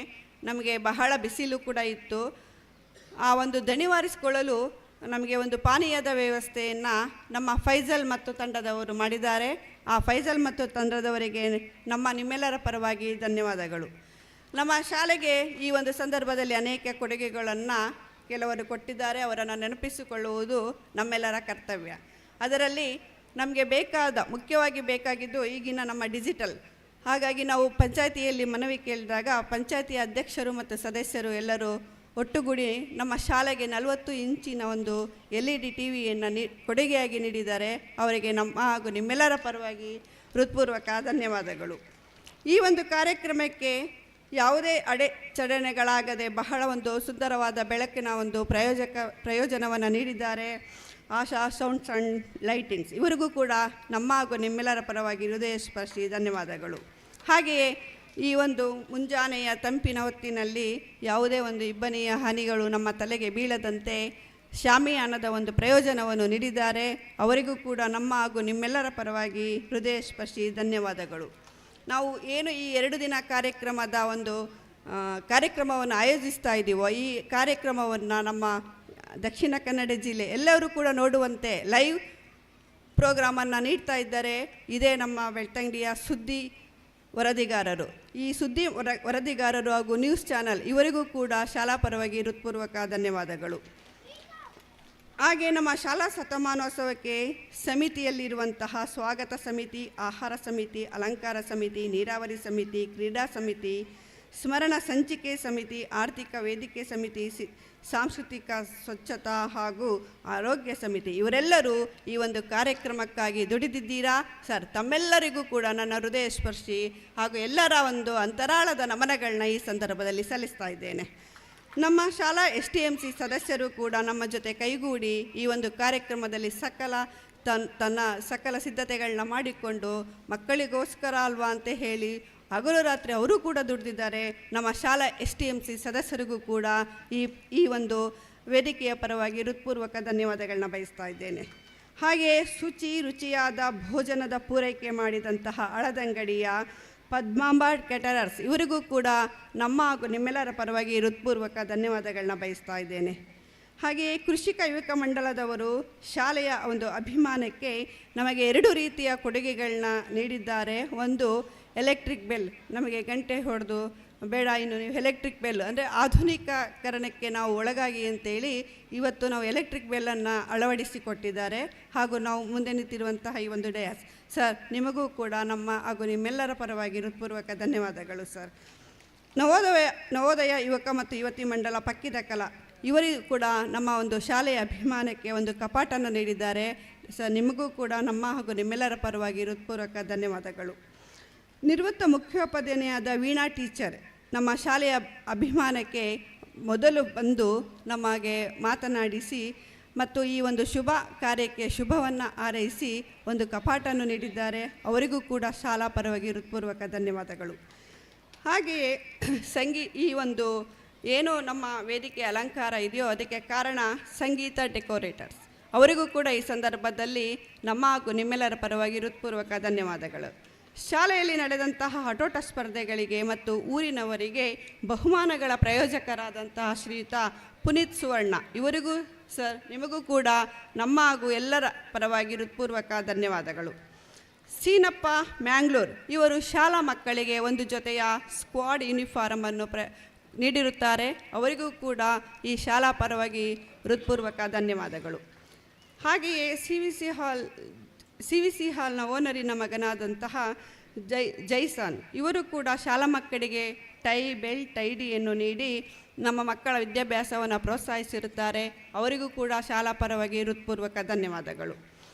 ನಮಗೆ ಬಹಳ ಬಿಸಿಲು ಕೂಡ ಇತ್ತು. ಆ ಒಂದು ದಣಿವಾರಿಸಿಕೊಳ್ಳಲು ನಮಗೆ ಒಂದು ಪಾನೀಯದ ವ್ಯವಸ್ಥೆಯನ್ನು ನಮ್ಮ ಫೈಜಲ್ ಮತ್ತು ತಂಡದವರು ಮಾಡಿದ್ದಾರೆ. ಆ ಫೈಜಲ್ ಮತ್ತು ತಂಡದವರಿಗೆ ನಮ್ಮ ನಿಮ್ಮೆಲ್ಲರ ಪರವಾಗಿ ಧನ್ಯವಾದಗಳು. ನಮ್ಮ ಶಾಲೆಗೆ ಈ ಒಂದು ಸಂದರ್ಭದಲ್ಲಿ ಅನೇಕ ಕೊಡುಗೆಗಳನ್ನು ಕೆಲವರು ಕೊಟ್ಟಿದ್ದಾರೆ. ಅವರನ್ನು ನೆನಪಿಸಿಕೊಳ್ಳುವುದು ನಮ್ಮೆಲ್ಲರ ಕರ್ತವ್ಯ. ಅದರಲ್ಲಿ ನಮಗೆ ಬೇಕಾದ ಮುಖ್ಯವಾಗಿ ಬೇಕಾಗಿದ್ದು ಈಗಿನ ನಮ್ಮ ಡಿಜಿಟಲ್. ಹಾಗಾಗಿ ನಾವು ಪಂಚಾಯಿತಿಯಲ್ಲಿ ಮನವಿ ಕೇಳಿದಾಗ ಪಂಚಾಯಿತಿಯ ಅಧ್ಯಕ್ಷರು ಮತ್ತು ಸದಸ್ಯರು ಎಲ್ಲರೂ ಒಟ್ಟುಗೂಡಿ ನಮ್ಮ ಶಾಲೆಗೆ 40 ಇಂಚಿನ ಒಂದು LED ಟಿವಿಯನ್ನು ಕೊಡುಗೆಯಾಗಿ ನೀಡಿದ್ದಾರೆ. ಅವರಿಗೆ ನಮ್ಮ ಹಾಗೂ ನಿಮ್ಮೆಲ್ಲರ ಪರವಾಗಿ ಹೃತ್ಪೂರ್ವಕ ಧನ್ಯವಾದಗಳು. ಈ ಒಂದು ಕಾರ್ಯಕ್ರಮಕ್ಕೆ ಯಾವುದೇ ಅಡೆಚಣೆಗಳಾಗದೆ ಬಹಳ ಒಂದು ಸುಂದರವಾದ ಬೆಳಕಿನ ಒಂದು ಪ್ರಯೋಜನವನ್ನು ನೀಡಿದ್ದಾರೆ ಆಶಾ ಸೌಂಡ್ಸ್ ಆ್ಯಂಡ್ ಲೈಟಿಂಗ್ಸ್. ಇವರಿಗೂ ಕೂಡ ನಮ್ಮ ಹಾಗೂ ನಿಮ್ಮೆಲ್ಲರ ಪರವಾಗಿ ಹೃದಯ ಸ್ಪರ್ಶಿ ಧನ್ಯವಾದಗಳು. ಹಾಗೆಯೇ ಈ ಒಂದು ಮುಂಜಾನೆಯ ತಂಪಿನ ಹೊತ್ತಿನಲ್ಲಿ ಯಾವುದೇ ಒಂದು ಇಬ್ಬನಿಯ ಹನಿಗಳು ನಮ್ಮ ತಲೆಗೆ ಬೀಳದಂತೆ ಶಾಮಿಯಾನದ ಒಂದು ಪ್ರಯೋಜನವನ್ನು ನೀಡಿದ್ದಾರೆ. ಅವರಿಗೂ ಕೂಡ ನಮ್ಮ ಹಾಗೂ ನಿಮ್ಮೆಲ್ಲರ ಪರವಾಗಿ ಹೃದಯ ಸ್ಪರ್ಶಿ ಧನ್ಯವಾದಗಳು. ನಾವು ಏನು ಈ 2 ದಿನ ಕಾರ್ಯಕ್ರಮದ ಒಂದು ಕಾರ್ಯಕ್ರಮವನ್ನು ಆಯೋಜಿಸ್ತಾ ಇದ್ದೀವೋ ಈ ಕಾರ್ಯಕ್ರಮವನ್ನು ನಮ್ಮ ದಕ್ಷಿಣ ಕನ್ನಡ ಜಿಲ್ಲೆ ಎಲ್ಲರೂ ಕೂಡ ನೋಡುವಂತೆ ಲೈವ್ ಪ್ರೋಗ್ರಾಮನ್ನು ನೀಡ್ತಾ ಇದ್ದಾರೆ. ಇದೇ ನಮ್ಮ ಬೆಳ್ತಂಗಡಿಯ ಸುದ್ದಿ ವರದಿಗಾರರು. ಈ ಸುದ್ದಿ ವರದಿಗಾರರು ಹಾಗೂ ನ್ಯೂಸ್ ಚಾನಲ್ ಇವರಿಗೂ ಕೂಡ ಶಾಲಾ ಪರವಾಗಿ ಹೃತ್ಪೂರ್ವಕ ಧನ್ಯವಾದಗಳು. ಹಾಗೆ ನಮ್ಮ ಶಾಲಾ ಶತಮಾನೋತ್ಸವಕ್ಕೆ ಸಮಿತಿಯಲ್ಲಿರುವಂತಹ ಸ್ವಾಗತ ಸಮಿತಿ, ಆಹಾರ ಸಮಿತಿ, ಅಲಂಕಾರ ಸಮಿತಿ, ನೀರಾವರಿ ಸಮಿತಿ, ಕ್ರೀಡಾ ಸಮಿತಿ, ಸ್ಮರಣ ಸಂಚಿಕೆ ಸಮಿತಿ, ಆರ್ಥಿಕ ವೇದಿಕೆ ಸಮಿತಿ, ಸಾಂಸ್ಕೃತಿಕ ಸ್ವಚ್ಛತಾ ಹಾಗೂ ಆರೋಗ್ಯ ಸಮಿತಿ ಇವರೆಲ್ಲರೂ ಈ ಒಂದು ಕಾರ್ಯಕ್ರಮಕ್ಕಾಗಿ ದುಡಿದಿದ್ದೀರಾ ಸರ್. ತಮ್ಮೆಲ್ಲರಿಗೂ ಕೂಡ ನನ್ನ ಹೃದಯ ಸ್ಪರ್ಶಿ ಹಾಗೂ ಎಲ್ಲರ ಒಂದು ಅಂತರಾಳದ ನಮನಗಳನ್ನ ಈ ಸಂದರ್ಭದಲ್ಲಿ ಸಲ್ಲಿಸ್ತಾ ಇದ್ದೇನೆ. ನಮ್ಮ ಶಾಲಾ STMC ಸದಸ್ಯರು ಕೂಡ ನಮ್ಮ ಜೊತೆ ಕೈಗೂಡಿ ಈ ಒಂದು ಕಾರ್ಯಕ್ರಮದಲ್ಲಿ ಸಕಲ ತನ್ನ ಸಕಲ ಸಿದ್ಧತೆಗಳನ್ನ ಮಾಡಿಕೊಂಡು ಮಕ್ಕಳಿಗೋಸ್ಕರ ಅಲ್ವಾ ಅಂತ ಹೇಳಿ ಹಗಲು ರಾತ್ರಿ ಅವರು ಕೂಡ ದುಡಿದಿದ್ದಾರೆ. ನಮ್ಮ ಶಾಲಾ STMC ಸದಸ್ಯರಿಗೂ ಕೂಡ ಈ ಒಂದು ವೇದಿಕೆಯ ಪರವಾಗಿ ಹೃತ್ಪೂರ್ವಕ ಧನ್ಯವಾದಗಳನ್ನ ಬಯಸ್ತಾ ಇದ್ದೇನೆ. ಹಾಗೆಯೇ ಶುಚಿ ರುಚಿಯಾದ ಭೋಜನದ ಪೂರೈಕೆ ಮಾಡಿದಂತಹ ಅಳದಂಗಡಿಯ ಪದ್ಮಾಂಬ ಕೆಟರರ್ಸ್ ಇವರಿಗೂ ಕೂಡ ನಮ್ಮ ಹಾಗೂ ನಿಮ್ಮೆಲ್ಲರ ಪರವಾಗಿ ಹೃತ್ಪೂರ್ವಕ ಧನ್ಯವಾದಗಳನ್ನ ಬಯಸ್ತಾ ಇದ್ದೇನೆ. ಹಾಗೆಯೇ ಕೃಷಿಕ ಯುವಕ ಮಂಡಲದವರು ಶಾಲೆಯ ಒಂದು ಅಭಿಮಾನಕ್ಕೆ ನಮಗೆ 2 ರೀತಿಯ ಕೊಡುಗೆಗಳನ್ನ ನೀಡಿದ್ದಾರೆ. ಒಂದು ಎಲೆಕ್ಟ್ರಿಕ್ ಬೆಲ್, ನಮಗೆ ಗಂಟೆ ಹೊಡೆದು ಬೇಡ ಇನ್ನು ನೀವು ಎಲೆಕ್ಟ್ರಿಕ್ ಬೆಲ್ ಅಂದರೆ ಆಧುನಿಕೀಕರಣಕ್ಕೆ ನಾವು ಒಳಗಾಗಿ ಅಂತೇಳಿ ಇವತ್ತು ನಾವು ಎಲೆಕ್ಟ್ರಿಕ್ ಬೆಲ್ಲನ್ನು ಅಳವಡಿಸಿಕೊಟ್ಟಿದ್ದಾರೆ. ಹಾಗೂ ನಾವು ಮುಂದೆ ನಿಂತಿರುವಂತಹ ಈ ಒಂದು ಡಯಾಸ್ ಸರ್, ನಿಮಗೂ ಕೂಡ ನಮ್ಮ ಹಾಗೂ ನಿಮ್ಮೆಲ್ಲರ ಪರವಾಗಿ ಹೃತ್ಪೂರ್ವಕ ಧನ್ಯವಾದಗಳು ಸರ್. ನವೋದಯ ಯುವಕ ಮತ್ತು ಯುವತಿ ಮಂಡಲ ಪಕ್ಕಿದ ಕಲಾ ಇವರಿಗೂ ಕೂಡ ನಮ್ಮ ಒಂದು ಶಾಲೆಯ ಅಭಿಮಾನಕ್ಕೆ ಒಂದು ಕಪಾಟನ್ನು ನೀಡಿದ್ದಾರೆ. ಸರ್, ನಿಮಗೂ ಕೂಡ ನಮ್ಮ ಹಾಗೂ ನಿಮ್ಮೆಲ್ಲರ ಪರವಾಗಿ ಹೃತ್ಪೂರ್ವಕ ಧನ್ಯವಾದಗಳು. ನಿವೃತ್ತ ಮುಖ್ಯೋಪಾಧ್ಯಾಯನಿಯಾದ ವೀಣಾ ಟೀಚರ್ ನಮ್ಮ ಶಾಲೆಯ ಅಭಿಮಾನಕ್ಕೆ ಮೊದಲು ಬಂದು ನಮಗೆ ಮಾತನಾಡಿಸಿ ಮತ್ತು ಈ ಒಂದು ಶುಭ ಕಾರ್ಯಕ್ಕೆ ಶುಭವನ್ನು ಹಾರೈಸಿ ಒಂದು ಕಪಾಟನ್ನು ನೀಡಿದ್ದಾರೆ. ಅವರಿಗೂ ಕೂಡ ಶಾಲಾ ಪರವಾಗಿ ಹೃತ್ಪೂರ್ವಕ ಧನ್ಯವಾದಗಳು. ಹಾಗೆಯೇ ಈ ಒಂದು ಏನು ನಮ್ಮ ವೇದಿಕೆ ಅಲಂಕಾರ ಇದೆಯೋ ಅದಕ್ಕೆ ಕಾರಣ ಸಂಗೀತ ಡೆಕೋರೇಟರ್ಸ್ ಅವರಿಗೂ ಕೂಡ ಈ ಸಂದರ್ಭದಲ್ಲಿ ನಮ್ಮ ಹಾಗೂ ನಿಮ್ಮೆಲ್ಲರ ಪರವಾಗಿ ಹೃತ್ಪೂರ್ವಕ ಧನ್ಯವಾದಗಳು. ಶಾಲೆಯಲ್ಲಿ ನಡೆದಂತಹ ಹಠೋಟ ಸ್ಪರ್ಧೆಗಳಿಗೆ ಮತ್ತು ಊರಿನವರಿಗೆ ಬಹುಮಾನಗಳ ಪ್ರಯೋಜಕರಾದಂತಹ ಶ್ರೀಯುತ ಪುನೀತ್ ಸುವರ್ಣ ಇವರಿಗೂ ಸರ್ ನಿಮಗೂ ಕೂಡ ನಮ್ಮ ಹಾಗೂ ಎಲ್ಲರ ಪರವಾಗಿ ಹೃತ್ಪೂರ್ವಕ ಧನ್ಯವಾದಗಳು. ಸೀನಪ್ಪ ಮ್ಯಾಂಗ್ಳೂರ್ ಇವರು ಶಾಲಾ ಮಕ್ಕಳಿಗೆ ಒಂದು ಜೊತೆಯ ಸ್ಕ್ವಾಡ್ ಯೂನಿಫಾರ್ಮನ್ನು ನೀಡಿರುತ್ತಾರೆ. ಅವರಿಗೂ ಕೂಡ ಈ ಶಾಲಾ ಪರವಾಗಿ ಹೃತ್ಪೂರ್ವಕ ಧನ್ಯವಾದಗಳು. ಹಾಗೆಯೇ ಸಿ ವಿ ಸಿ ಹಾಲ್ನ ಓನರಿನ ಮಗನಾದಂತಹ ಜೈಸಾನ್ ಇವರು ಕೂಡ ಶಾಲಾ ಮಕ್ಕಳಿಗೆ ಟೈ, ಬೆಲ್ಟ್, ಐಡಿಯನ್ನು ನೀಡಿ ನಮ್ಮ ಮಕ್ಕಳ ವಿದ್ಯಾಭ್ಯಾಸವನ್ನು ಪ್ರೋತ್ಸಾಹಿಸಿರುತ್ತಾರೆ. ಅವರಿಗೂ ಕೂಡ ಶಾಲಾ ಪರವಾಗಿ ಹೃತ್ಪೂರ್ವಕ ಧನ್ಯವಾದಗಳು.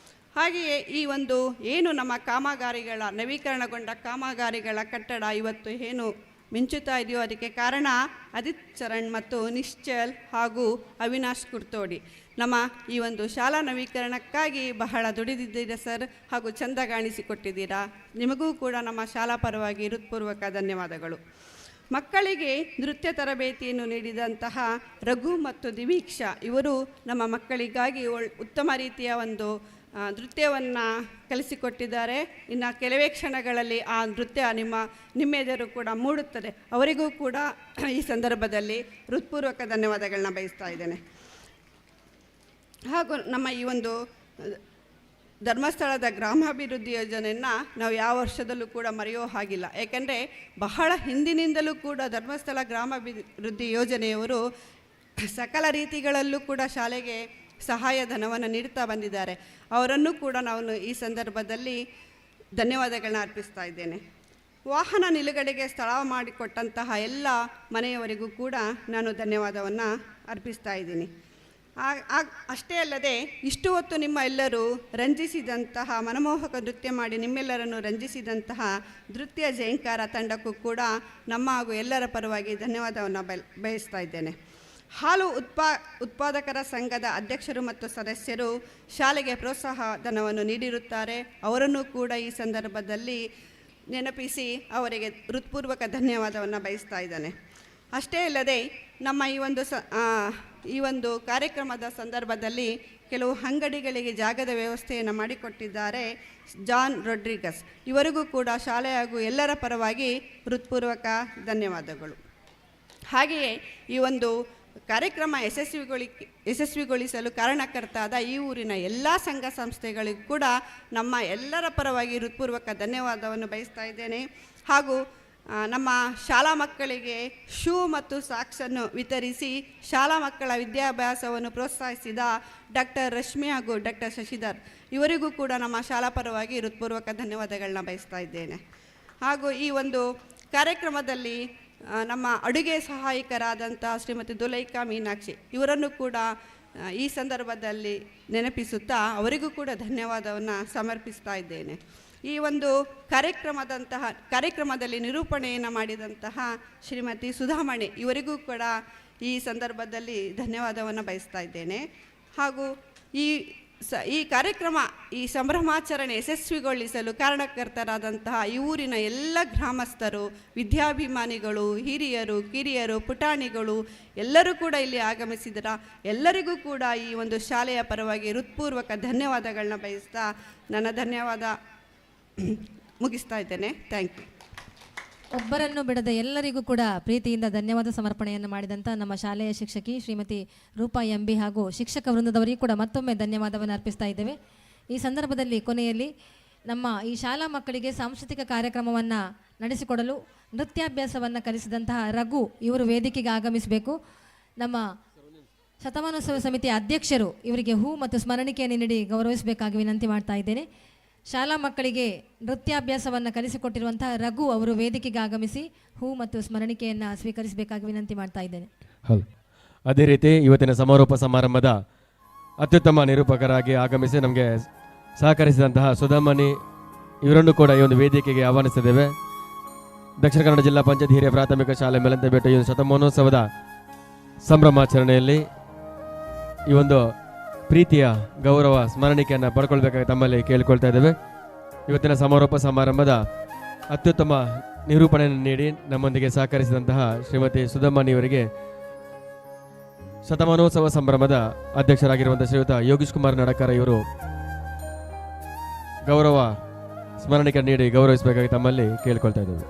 ಹಾಗೆಯೇ ಈ ಒಂದು ಏನು ನಮ್ಮ ಕಾಮಗಾರಿಗಳ ನವೀಕರಣಗೊಂಡ ಕಾಮಗಾರಿಗಳ ಕಟ್ಟಡ ಇವತ್ತು ಏನು ಮಿಂಚುತ್ತಾ ಇದೆಯೋ ಅದಕ್ಕೆ ಕಾರಣ ಅದಿತ್ ಚರಣ್ ಮತ್ತು ನಿಶ್ಚಲ್ ಹಾಗೂ ಅವಿನಾಶ್ ಕುರ್ತೋಡಿ. ನಮ್ಮ ಈ ಒಂದು ಶಾಲಾ ನವೀಕರಣಕ್ಕಾಗಿ ಬಹಳ ದುಡಿದಿದ್ದೀರಾ ಸರ್ ಹಾಗೂ ಚಂದ ಕಾಣಿಸಿಕೊಟ್ಟಿದ್ದೀರಾ. ನಿಮಗೂ ಕೂಡ ನಮ್ಮ ಶಾಲಾ ಪರವಾಗಿ ಹೃತ್ಪೂರ್ವಕ ಧನ್ಯವಾದಗಳು. ಮಕ್ಕಳಿಗೆ ನೃತ್ಯ ತರಬೇತಿಯನ್ನು ನೀಡಿದಂತಹ ರಘು ಮತ್ತು ದಿವೀಕ್ಷಾ ಇವರು ನಮ್ಮ ಮಕ್ಕಳಿಗಾಗಿ ಉತ್ತಮ ರೀತಿಯ ಒಂದು ನೃತ್ಯವನ್ನು ಕಲಿಸಿಕೊಟ್ಟಿದ್ದಾರೆ. ಇನ್ನು ಕೆಲವೇ ಕ್ಷಣಗಳಲ್ಲಿ ಆ ನೃತ್ಯ ನಿಮ್ಮೆದುರು ಕೂಡ ಮೂಡುತ್ತದೆ. ಅವರಿಗೂ ಕೂಡ ಈ ಸಂದರ್ಭದಲ್ಲಿ ಹೃತ್ಪೂರ್ವಕ ಧನ್ಯವಾದಗಳನ್ನ ಬಯಸ್ತಾ ಇದ್ದೇನೆ. ಹಾಗೂ ನಮ್ಮ ಈ ಒಂದು ಧರ್ಮಸ್ಥಳದ ಗ್ರಾಮಾಭಿವೃದ್ಧಿ ಯೋಜನೆಯನ್ನು ನಾವು ಯಾವ ವರ್ಷದಲ್ಲೂ ಕೂಡ ಮರೆಯೋ ಹಾಗಿಲ್ಲ. ಏಕೆಂದರೆ ಬಹಳ ಹಿಂದಿನಿಂದಲೂ ಕೂಡ ಧರ್ಮಸ್ಥಳ ಗ್ರಾಮಾಭಿವೃದ್ಧಿ ಯೋಜನೆಯವರು ಸಕಲ ರೀತಿಗಳಲ್ಲೂ ಕೂಡ ಶಾಲೆಗೆ ಸಹಾಯಧನವನ್ನು ನೀಡುತ್ತಾ ಬಂದಿದ್ದಾರೆ. ಅವರನ್ನು ಕೂಡ ನಾನು ಈ ಸಂದರ್ಭದಲ್ಲಿ ಧನ್ಯವಾದಗಳನ್ನ ಅರ್ಪಿಸ್ತಾ ಇದ್ದೇನೆ. ವಾಹನ ನಿಲುಗಡೆಗೆ ಸ್ಥಳ ಮಾಡಿಕೊಟ್ಟಂತಹ ಎಲ್ಲ ಮನೆಯವರಿಗೂ ಕೂಡ ನಾನು ಧನ್ಯವಾದವನ್ನು ಅರ್ಪಿಸ್ತಾ ಇದ್ದೀನಿ. ಅಷ್ಟೇ ಅಲ್ಲದೆ ಇಷ್ಟು ಹೊತ್ತು ನಿಮ್ಮ ಎಲ್ಲರೂ ರಂಜಿಸಿದಂತಹ ಮನಮೋಹಕ ನೃತ್ಯ ಮಾಡಿ ನಿಮ್ಮೆಲ್ಲರನ್ನು ರಂಜಿಸಿದಂತಹ ನೃತ್ಯ ಜಯಂಕಾರ ತಂಡಕ್ಕೂ ಕೂಡ ನಮ್ಮ ಹಾಗೂ ಎಲ್ಲರ ಪರವಾಗಿ ಧನ್ಯವಾದವನ್ನು ಬಯಸ್ತಾ ಇದ್ದೇನೆ. ಹಾಲು ಉತ್ಪಾದಕರ ಸಂಘದ ಅಧ್ಯಕ್ಷರು ಮತ್ತು ಸದಸ್ಯರು ಶಾಲೆಗೆ ಪ್ರೋತ್ಸಾಹ ಧನವನ್ನು ನೀಡಿರುತ್ತಾರೆ. ಅವರನ್ನು ಕೂಡ ಈ ಸಂದರ್ಭದಲ್ಲಿ ನೆನಪಿಸಿ ಅವರಿಗೆ ಹೃತ್ಪೂರ್ವಕ ಧನ್ಯವಾದವನ್ನು ಬಯಸ್ತಾ ಇದ್ದಾನೆ. ಅಷ್ಟೇ ಅಲ್ಲದೆ ನಮ್ಮ ಈ ಒಂದು ಕಾರ್ಯಕ್ರಮದ ಸಂದರ್ಭದಲ್ಲಿ ಕೆಲವು ಅಂಗಡಿಗಳಿಗೆ ಜಾಗದ ವ್ಯವಸ್ಥೆಯನ್ನು ಮಾಡಿಕೊಟ್ಟಿದ್ದಾರೆ ಜಾನ್ ರೊಡ್ರಿಗಸ್ ಇವರಿಗೂ ಕೂಡ ಶಾಲೆ ಹಾಗೂ ಎಲ್ಲರ ಪರವಾಗಿ ಹೃತ್ಪೂರ್ವಕ ಧನ್ಯವಾದಗಳು. ಹಾಗೆಯೇ ಈ ಒಂದು ಕಾರ್ಯಕ್ರಮ ಯಶಸ್ವಿಗೊಳಿಸಲು ಕಾರಣಕರ್ತಾದ ಈ ಊರಿನ ಎಲ್ಲ ಸಂಘ ಸಂಸ್ಥೆಗಳಿಗೂ ಕೂಡ ನಮ್ಮ ಎಲ್ಲರ ಪರವಾಗಿ ಹೃತ್ಪೂರ್ವಕ ಧನ್ಯವಾದವನ್ನು ಬಯಸ್ತಾ ಇದ್ದೇನೆ. ಹಾಗೂ ನಮ್ಮ ಶಾಲಾ ಮಕ್ಕಳಿಗೆ ಶೂ ಮತ್ತು ಸಾಕ್ಸನ್ನು ವಿತರಿಸಿ ಶಾಲಾ ಮಕ್ಕಳ ವಿದ್ಯಾಭ್ಯಾಸವನ್ನು ಪ್ರೋತ್ಸಾಹಿಸಿದ ಡಾಕ್ಟರ್ ರಶ್ಮಿ ಹಾಗೂ ಡಾಕ್ಟರ್ ಶಶಿಧರ್ ಇವರಿಗೂ ಕೂಡ ನಮ್ಮ ಶಾಲಾ ಪರವಾಗಿ ಹೃತ್ಪೂರ್ವಕ ಧನ್ಯವಾದಗಳನ್ನ ಬಯಸ್ತಾ ಇದ್ದೇನೆ. ಹಾಗೂ ಈ ಒಂದು ಕಾರ್ಯಕ್ರಮದಲ್ಲಿ ನಮ್ಮ ಅಡುಗೆ ಸಹಾಯಕರಾದಂಥ ಶ್ರೀಮತಿ ದುಲೈಕಾ ಮೀನಾಕ್ಷಿ ಇವರನ್ನು ಕೂಡ ಈ ಸಂದರ್ಭದಲ್ಲಿ ನೆನಪಿಸುತ್ತಾ ಅವರಿಗೂ ಕೂಡ ಧನ್ಯವಾದವನ್ನು ಸಮರ್ಪಿಸ್ತಾ ಇದ್ದೇನೆ. ಈ ಒಂದು ಕಾರ್ಯಕ್ರಮದಲ್ಲಿ ನಿರೂಪಣೆಯನ್ನು ಮಾಡಿದಂತಹ ಶ್ರೀಮತಿ ಸುಧಾಮಣಿ ಇವರಿಗೂ ಕೂಡ ಈ ಸಂದರ್ಭದಲ್ಲಿ ಧನ್ಯವಾದವನ್ನು ಬಯಸ್ತಾ ಇದ್ದೇನೆ. ಹಾಗೂ ಈ ಕಾರ್ಯಕ್ರಮ, ಈ ಸಂಭ್ರಮಾಚರಣೆ ಯಶಸ್ವಿಗೊಳಿಸಲು ಕಾರಣಕರ್ತರಾದಂತಹ ಈ ಊರಿನ ಎಲ್ಲ ಗ್ರಾಮಸ್ಥರು, ವಿದ್ಯಾಭಿಮಾನಿಗಳು, ಹಿರಿಯರು, ಕಿರಿಯರು, ಪುಟಾಣಿಗಳು ಎಲ್ಲರೂ ಕೂಡ ಇಲ್ಲಿ ಆಗಮಿಸಿದರ ಎಲ್ಲರಿಗೂ ಕೂಡ ಈ ಒಂದು ಶಾಲೆಯ ಪರವಾಗಿ ಹೃತ್ಪೂರ್ವಕ ಧನ್ಯವಾದಗಳನ್ನ ಬಯಸ್ತಾ ನನ್ನ ಧನ್ಯವಾದ ಮುಗಿಸ್ತಾ ಇದ್ದೇನೆ. Thank you. ಒಬ್ಬರನ್ನು ಬಿಡದೆ ಎಲ್ಲರಿಗೂ ಕೂಡ ಪ್ರೀತಿಯಿಂದ ಧನ್ಯವಾದ ಸಮರ್ಪಣೆಯನ್ನು ಮಾಡಿದಂಥ ನಮ್ಮ ಶಾಲೆಯ ಶಿಕ್ಷಕಿ ಶ್ರೀಮತಿ ರೂಪಾ ಎಂ ಬಿ ಹಾಗೂ ಶಿಕ್ಷಕ ವೃಂದದವರಿಗೂ ಕೂಡ ಮತ್ತೊಮ್ಮೆ ಧನ್ಯವಾದವನ್ನು ಅರ್ಪಿಸ್ತಾ ಇದ್ದೇವೆ. ಈ ಸಂದರ್ಭದಲ್ಲಿ ಕೊನೆಯಲ್ಲಿ ನಮ್ಮ ಈ ಶಾಲಾ ಮಕ್ಕಳಿಗೆ ಸಾಂಸ್ಕೃತಿಕ ಕಾರ್ಯಕ್ರಮವನ್ನು ನಡೆಸಿಕೊಡಲು ನೃತ್ಯಾಭ್ಯಾಸವನ್ನು ಕಲಿಸಿದಂತಹ ರಘು ಇವರು ವೇದಿಕೆಗೆ ಆಗಮಿಸಬೇಕು. ನಮ್ಮ ಶತಮಾನೋತ್ಸವ ಸಮಿತಿಯ ಅಧ್ಯಕ್ಷರು ಇವರಿಗೆ ಹೂ ಮತ್ತು ಸ್ಮರಣಿಕೆಯನ್ನು ನೀಡಿ ಗೌರವಿಸಬೇಕಾಗಿ ವಿನಂತಿ ಮಾಡ್ತಾ ಇದ್ದೇನೆ. ಶಾಲಾ ಮಕ್ಕಳಿಗೆ ನೃತ್ಯಾಭ್ಯಾಸವನ್ನು ಕಲಿಸಿಕೊಟ್ಟಿರುವಂತಹ ರಘು ಅವರು ವೇದಿಕೆಗೆ ಆಗಮಿಸಿ ಹೂ ಮತ್ತು ಸ್ಮರಣಿಕೆಯನ್ನು ಸ್ವೀಕರಿಸಬೇಕಾಗಿ ವಿನಂತಿ ಮಾಡ್ತಾ ಇದ್ದೇನೆ. ಹೌದು, ಅದೇ ರೀತಿ ಇವತ್ತಿನ ಸಮಾರೋಪ ಸಮಾರಂಭದ ಅತ್ಯುತ್ತಮ ನಿರೂಪಕರಾಗಿ ಆಗಮಿಸಿ ನಮಗೆ ಸಹಕರಿಸಿದಂತಹ ಸುಧಾಮಣಿ ಇವರನ್ನು ಕೂಡ ಈ ಒಂದು ವೇದಿಕೆಗೆ ಆಹ್ವಾನಿಸಿದ್ದೇವೆ. ದಕ್ಷಿಣ ಕನ್ನಡ ಜಿಲ್ಲಾ ಪಂಚಾಯತ್ ಹಿರಿಯ ಪ್ರಾಥಮಿಕ ಶಾಲೆ ಮೇಲಂತಬೆಟ್ಟು ಈ ಒಂದು ಶತಮಾನೋತ್ಸವದ ಸಂಭ್ರಮಾಚರಣೆಯಲ್ಲಿ ಈ ಒಂದು ಪ್ರೀತಿಯ ಗೌರವ ಸ್ಮರಣಿಕೆಯನ್ನು ಪಡ್ಕೊಳ್ಬೇಕಾಗಿ ತಮ್ಮಲ್ಲಿ ಕೇಳಿಕೊಳ್ತಾ ಇದ್ದೇವೆ. ಇವತ್ತಿನ ಸಮಾರೋಪ ಸಮಾರಂಭದ ಅತ್ಯುತ್ತಮ ನಿರೂಪಣೆಯನ್ನು ನೀಡಿ ನಮ್ಮೊಂದಿಗೆ ಸಹಕರಿಸಿದಂತಹ ಶ್ರೀಮತಿ ಸುಧಮ್ಮನಿಯವರಿಗೆ ಶತಮಾನೋತ್ಸವ ಸಂಭ್ರಮದ ಅಧ್ಯಕ್ಷರಾಗಿರುವಂತಹ ಶ್ರೀಯುತ ಯೋಗೇಶ್ ಕುಮಾರ್ ನಡಕರ ಇವರು ಗೌರವ ಸ್ಮರಣಿಕೆ ನೀಡಿ ಗೌರವಿಸಬೇಕಾಗಿ ತಮ್ಮಲ್ಲಿ ಕೇಳಿಕೊಳ್ತಾ ಇದ್ದೇವೆ.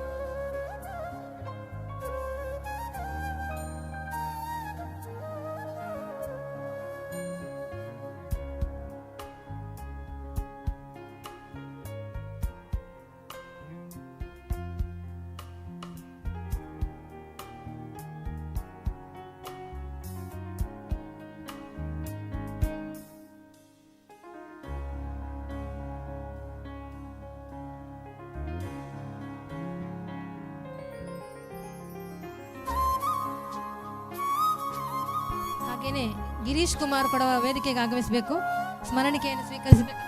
ಹಾಗೇನೆ ಗಿರೀಶ್ ಕುಮಾರ್ ಕೂಡ ವೇದಿಕೆಗೆ ಆಗಮಿಸಬೇಕು, ಸ್ಮರಣಿಕೆಯನ್ನು ಸ್ವೀಕರಿಸಬೇಕು.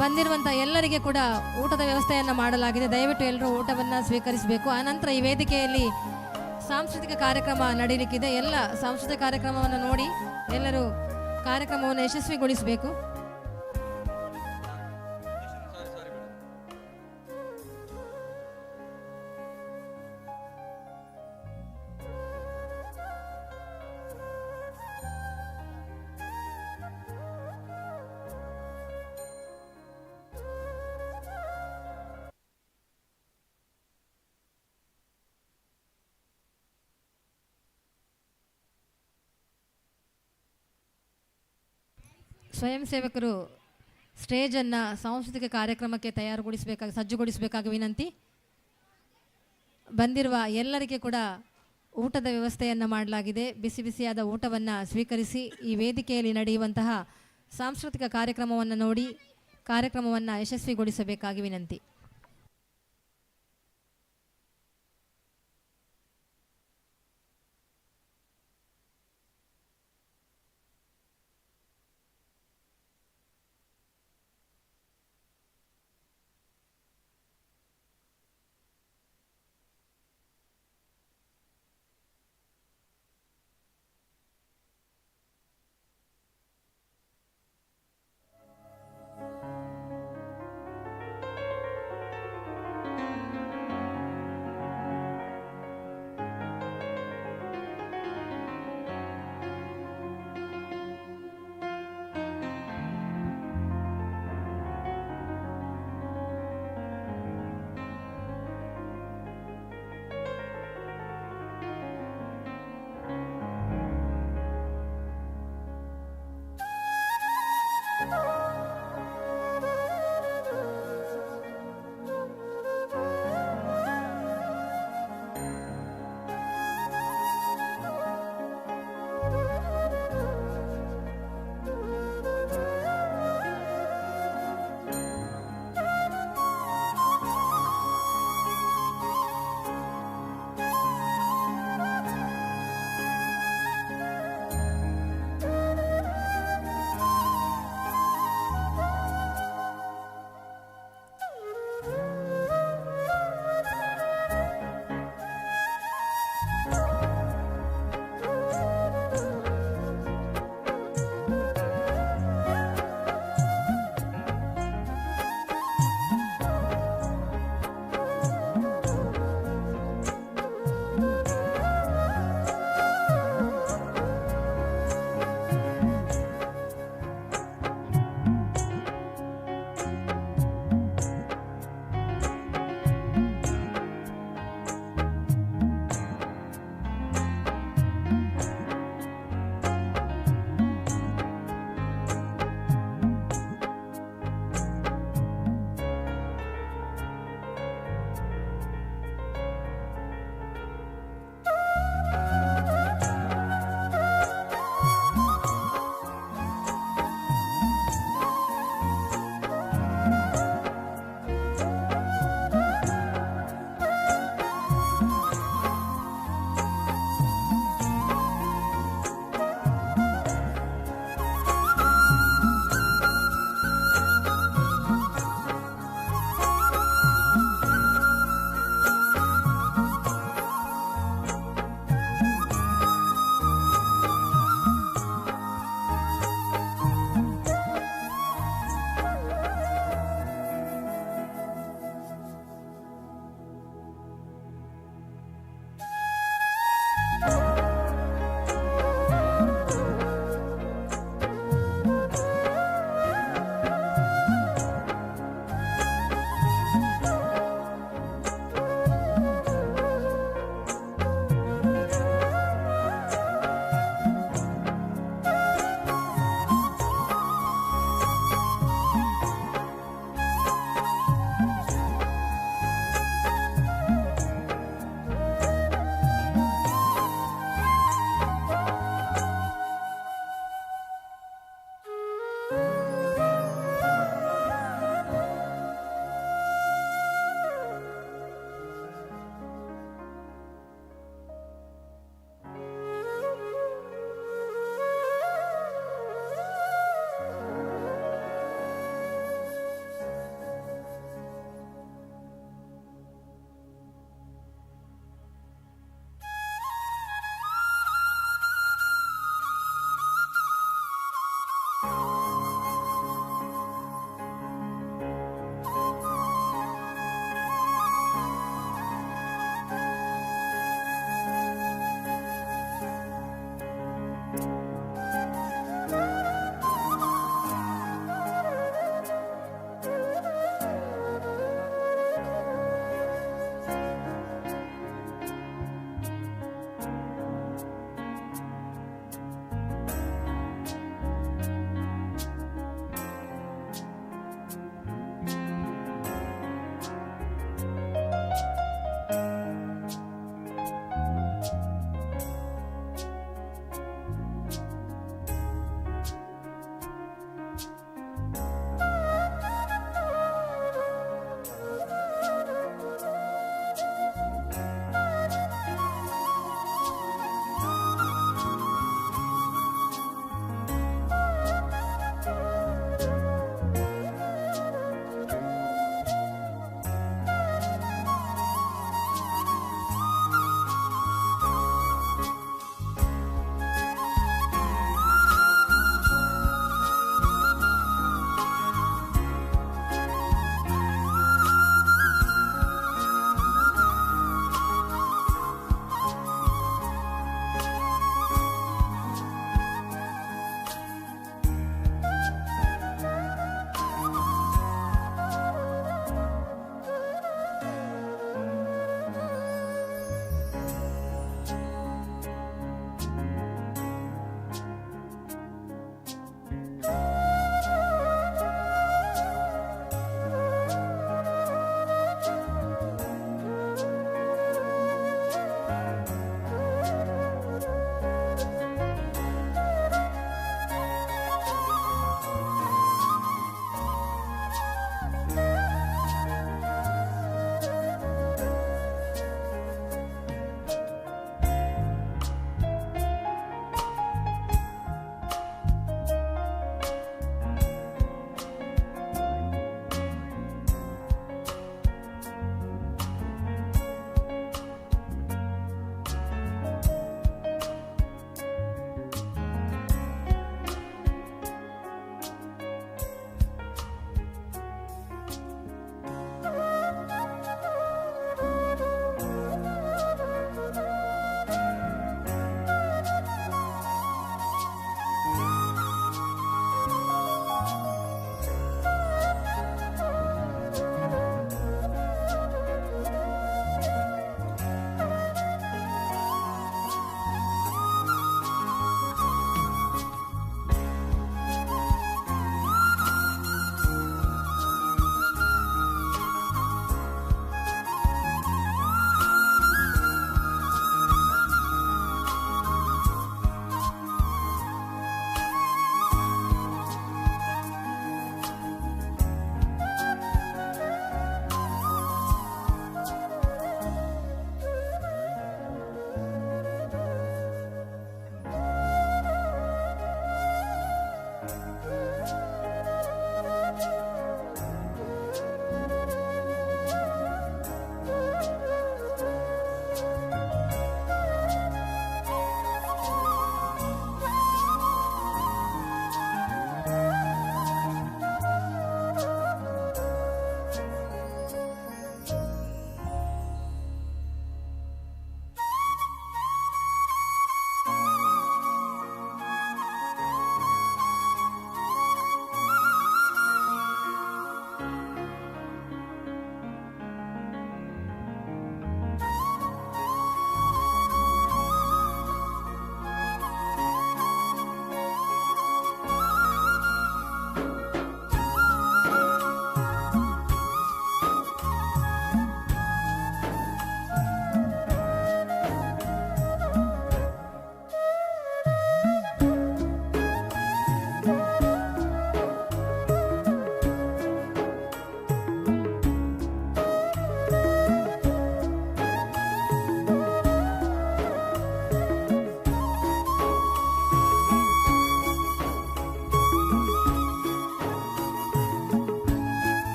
ಬಂದಿರುವಂಥ ಎಲ್ಲರಿಗೆ ಕೂಡ ಊಟದ ವ್ಯವಸ್ಥೆಯನ್ನು ಮಾಡಲಾಗಿದೆ. ದಯವಿಟ್ಟು ಎಲ್ಲರೂ ಊಟವನ್ನು ಸ್ವೀಕರಿಸಬೇಕು. ಆನಂತರ ಈ ವೇದಿಕೆಯಲ್ಲಿ ಸಾಂಸ್ಕೃತಿಕ ಕಾರ್ಯಕ್ರಮ ನಡೆಯಲಿಕ್ಕಿದೆ. ಎಲ್ಲ ಸಾಂಸ್ಕೃತಿಕ ಕಾರ್ಯಕ್ರಮವನ್ನು ನೋಡಿ ಎಲ್ಲರೂ ಕಾರ್ಯಕ್ರಮವನ್ನು ಯಶಸ್ವಿಗೊಳಿಸಬೇಕು. ಸ್ವಯಂ ಸೇವಕರು ಸ್ಟೇಜನ್ನು ಸಾಂಸ್ಕೃತಿಕ ಕಾರ್ಯಕ್ರಮಕ್ಕೆ ತಯಾರುಗೊಳಿಸಬೇಕಾಗಿ ಸಜ್ಜುಗೊಳಿಸಬೇಕಾಗಿ ವಿನಂತಿ. ಬಂದಿರುವ ಎಲ್ಲರಿಗೆ ಕೂಡ ಊಟದ ವ್ಯವಸ್ಥೆಯನ್ನು ಮಾಡಲಾಗಿದೆ. ಬಿಸಿ ಬಿಸಿಯಾದ ಊಟವನ್ನು ಸ್ವೀಕರಿಸಿ ಈ ವೇದಿಕೆಯಲ್ಲಿ ನಡೆಯುವಂತಹ ಸಾಂಸ್ಕೃತಿಕ ಕಾರ್ಯಕ್ರಮವನ್ನು ನೋಡಿ ಕಾರ್ಯಕ್ರಮವನ್ನು ಯಶಸ್ವಿಗೊಳಿಸಬೇಕಾಗಿ ವಿನಂತಿ.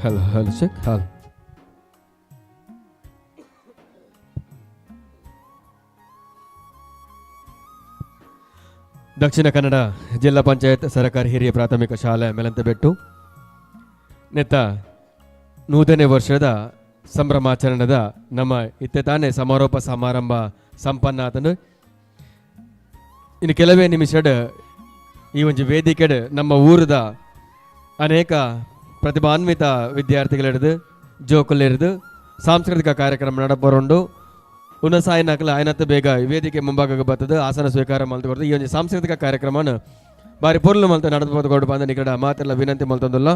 Hello hello check hello. Dakshina Kannada ಜಿಲ್ಲಾ ಪಂಚಾಯತ್ ಸರಕಾರಿ ಹಿರಿಯ ಪ್ರಾಥಮಿಕ ಶಾಲೆ ಮೆಲಂತಬೆಟ್ಟು ನೆತ್ತ 100ನೇ ವರ್ಷದ ಸಂಭ್ರಮಾಚರಣದ ನಮ್ಮ ಇತ್ತೆ ತಾನೇ ಸಮಾರೋಪ ಸಮಾರಂಭ ಸಂಪನ್ನ ಆತನು. ಇನ್ನು ಕೆಲವೇ ನಿಮಿಷಡ್ ಈ ಒಂದು ವೇದಿಕೆಡ್ ನಮ್ಮ ಊರದ ಅನೇಕ ಪ್ರತಿಭಾನ್ವಿತ ವಿದ್ಯಾರ್ಥಿಗಳಿಡ್ದು ಜೋಕುಲಿಡ್ದು ಸಾಂಸ್ಕೃತಿಕ ಕಾರ್ಯಕ್ರಮ ನಡಪರುಂಡು. ಉನಸಾಯನಕಲ ಆಯ್ನತ್ತು ಬೇಗ ವೇದಿಕೆ ಮುಂಭಾಗಕ್ಕೆ ಬರ್ತದೆ ಆಸನ ಸ್ವೀಕಾರ ಮಲ್ತು ಈ ಒಂದು ಸಾಂಸ್ಕೃತಿಕ ಕಾರ್ಯಕ್ರಮನ ಬಾರಿ ಪೊರ್ಲು ಮಲ್ತ ನಡೆದು ಕೊಡು ಬಂದ ನಿಕಡ ಮಾತೆಲ್ಲ ವಿನಂತಿ ಮಲ್ತೊಂದುಲ್ಲ.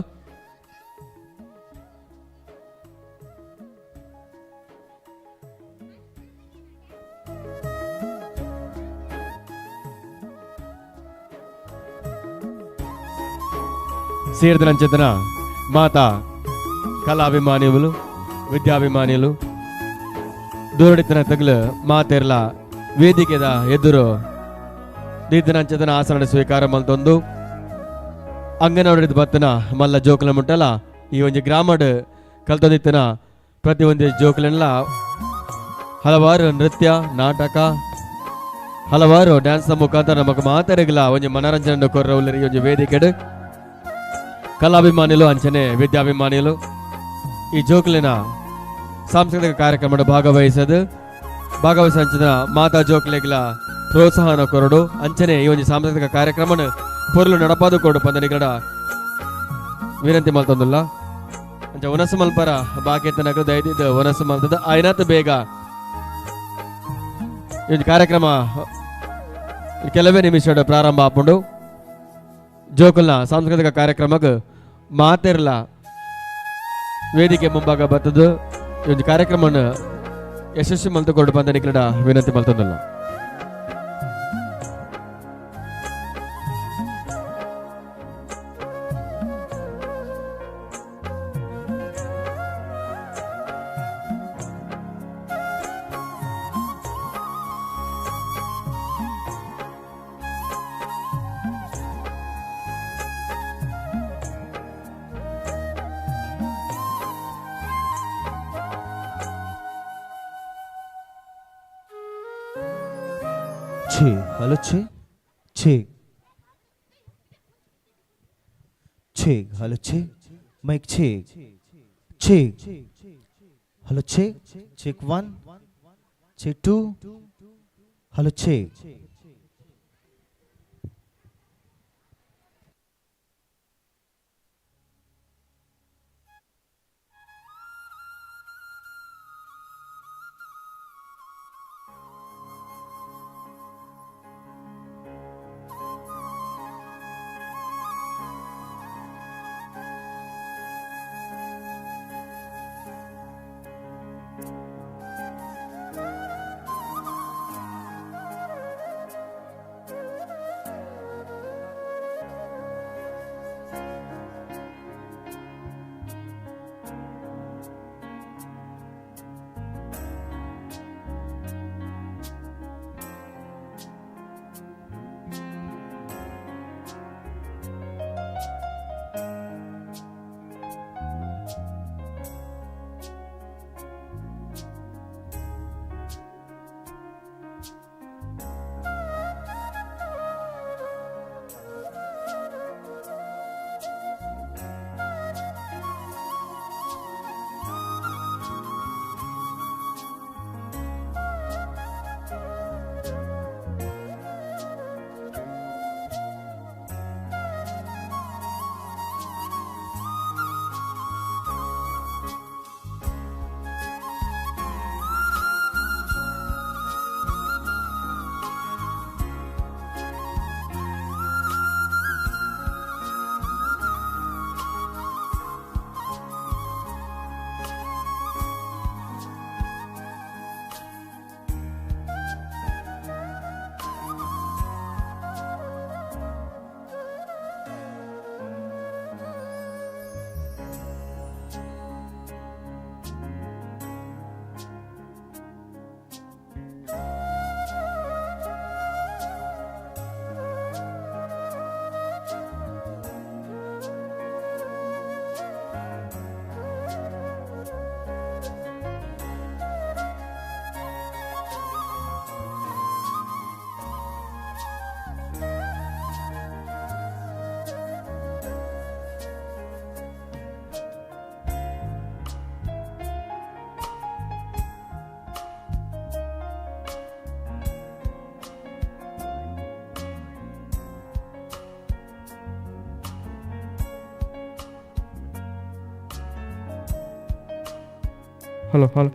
ಸೇರಿದಂಚೆತನ ಮಾತಾ ಕಲಾಭಿಮಾನಿಗಳು ವಿದ್ಯಾಭಿಮಾನಿಗಳು ದೂರಡಿತನ ತಗಲು ಮಾತೆರ್ಲ ವೇದಿಕೆದ ಎದುರು ದೀತನಂಚತನ ಆಸನ ಸ್ವೀಕಾರ ಮಲ್ತೊಂದು ಅಂಗನವಾಡಿದ ಬತ್ತನ ಮಲ್ಲ ಜೋಕುಲ ಮುಟ್ಟಲ ಈ ಒಂದು ಗ್ರಾಮಡ್ ಕಲ್ತೊಂದಿತ್ತನ ಪ್ರತಿ ಒಂದು ಜೋಕುಲೆಲ್ಲ ಹಲವಾರು ನೃತ್ಯ ನಾಟಕ ಹಲವಾರು ಡ್ಯಾನ್ಸ್ ಮುಖಾಂತರ ನಮಗ್ ಮಾತೆರೆಗ್ಲ ಒಂಜಿ ಮನರಂಜನೆ ಕೊರ್ರವುಲ್ಲೆರ್ ಈ ಒಂಜಿ ವೇದಿಕೆಡ್. ಕಲಾಭಿಮಾನಿಲು ಅಂಚನೆ ವಿದ್ಯಾಭಿಮಾನಿಲು ಈ ಜೋಕುಲಿನ ಸಾಂಸ್ಕೃತಿಕ ಕಾರ್ಯಕ್ರಮದ ಭಾಗವಹಿಸ ಅಂಚಿನ ಮಾತಾ ಜೋಕ್ಲೆಗ್ಲ ಪ್ರೋತ್ಸಾಹನ ಕೊರಡು ಅಂಚನೆ ಈ ಒಂದು ಸಾಂಸ್ಕೃತಿಕ ಕಾರ್ಯಕ್ರಮನ ಪೊರ್ಲು ನಡಪಾದು ಕೊಡು ಪಂದನಿಗಡ ವಿನಂತಿ ಮಲ್ತೊಂದುಲ್ಲ. ಅಂಚ ವನಸು ಮಲ್ಪರ ಬಾಕಿ ದಯದಿದ್ದು ವನಸು ಮಲ್ತದ ಆಯ್ನಾತ್ ಬೇಗ ಈ ಒಂದು ಕಾರ್ಯಕ್ರಮ ಕೆಲವೇ ನಿಮಿಷ ಪ್ರಾರಂಭ ಆಪುಂಡು. ಜೋಕುಲ್ನ ಸಾಂಸ್ಕೃತಿಕ ಕಾರ್ಯಕ್ರಮಕ್ಕೆ ಮಾತೆರ್ಲ ವೇದಿಕೆ ಮುಂಭಾಗ ಬರ್ತದ್ದು ಈ ಒಂದು ಕಾರ್ಯಕ್ರಮವನ್ನು ಯಶಸ್ವಿ ಮಲ್ತುಕೊಂಡು ಬಂದ ನಿಕಡ ವಿನಂತಿ ಮಲ್ತೊಂದುಲ್ಲ. Hello check check check hello check mic check check hello check check 1 check 2 hello check. Hello hello.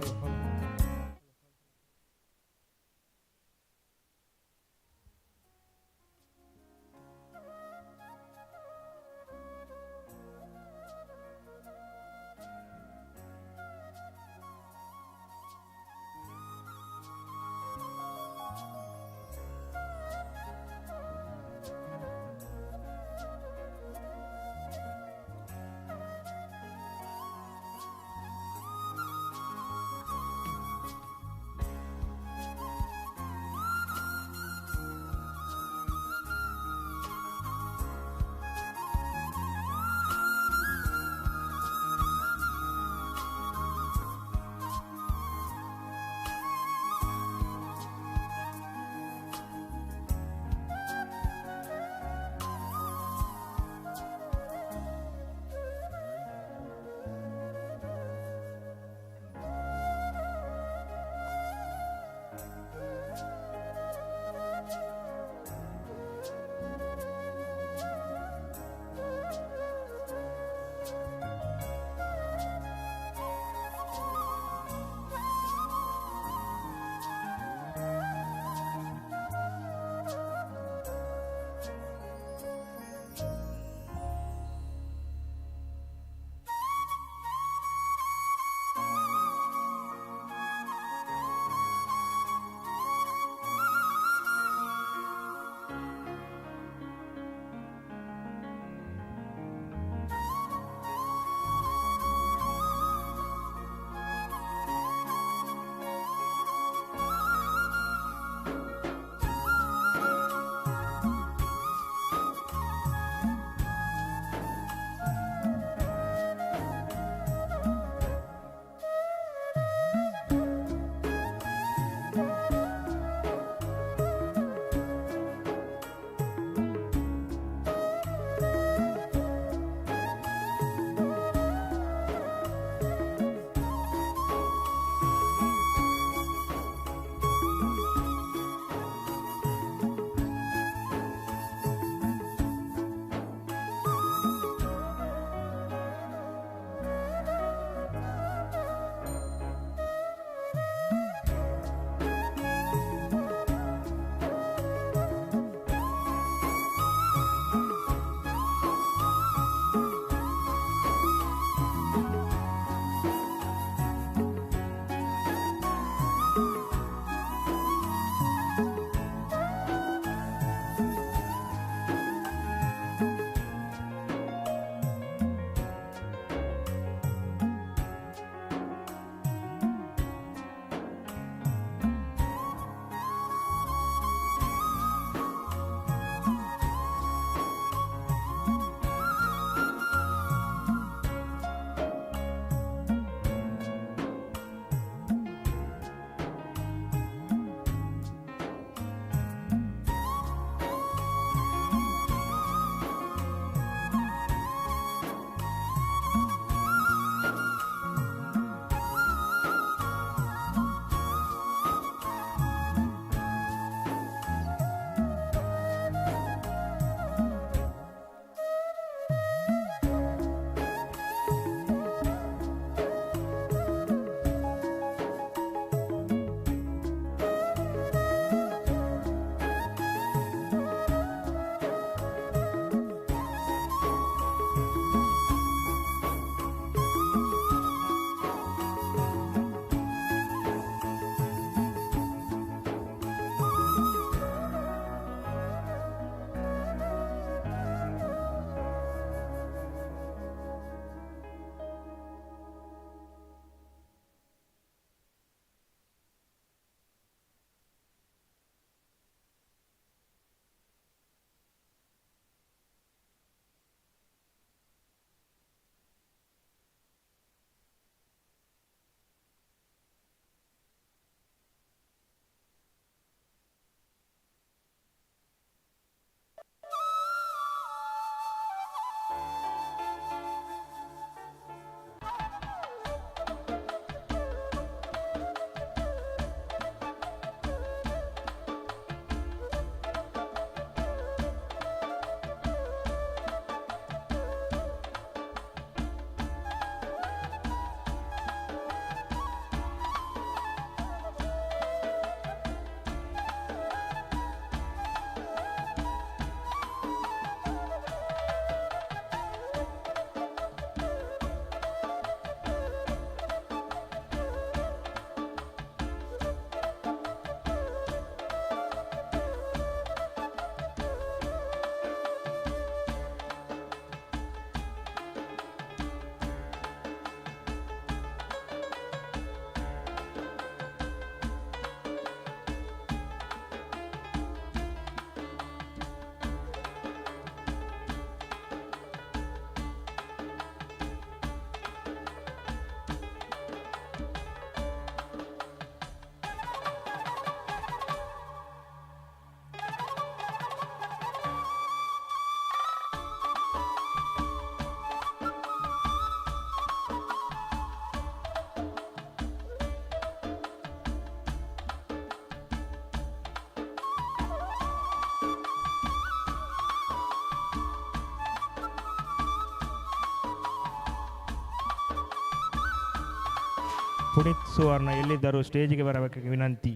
Puneeth ಸುವರ್ಣ ಎಲ್ಲಿದ್ದರೂ ಸ್ಟೇಜಿಗೆ ಬರಬೇಕಾಗಿ ವಿನಂತಿ.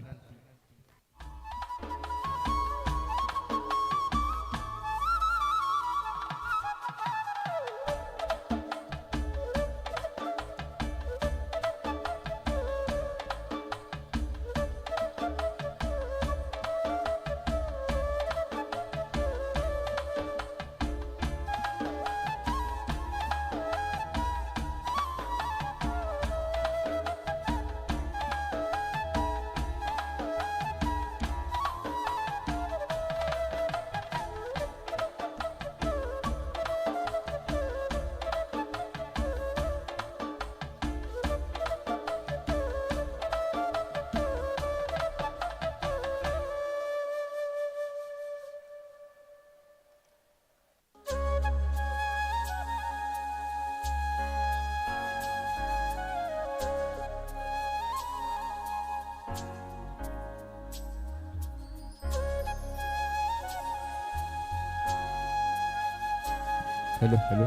Hello hello.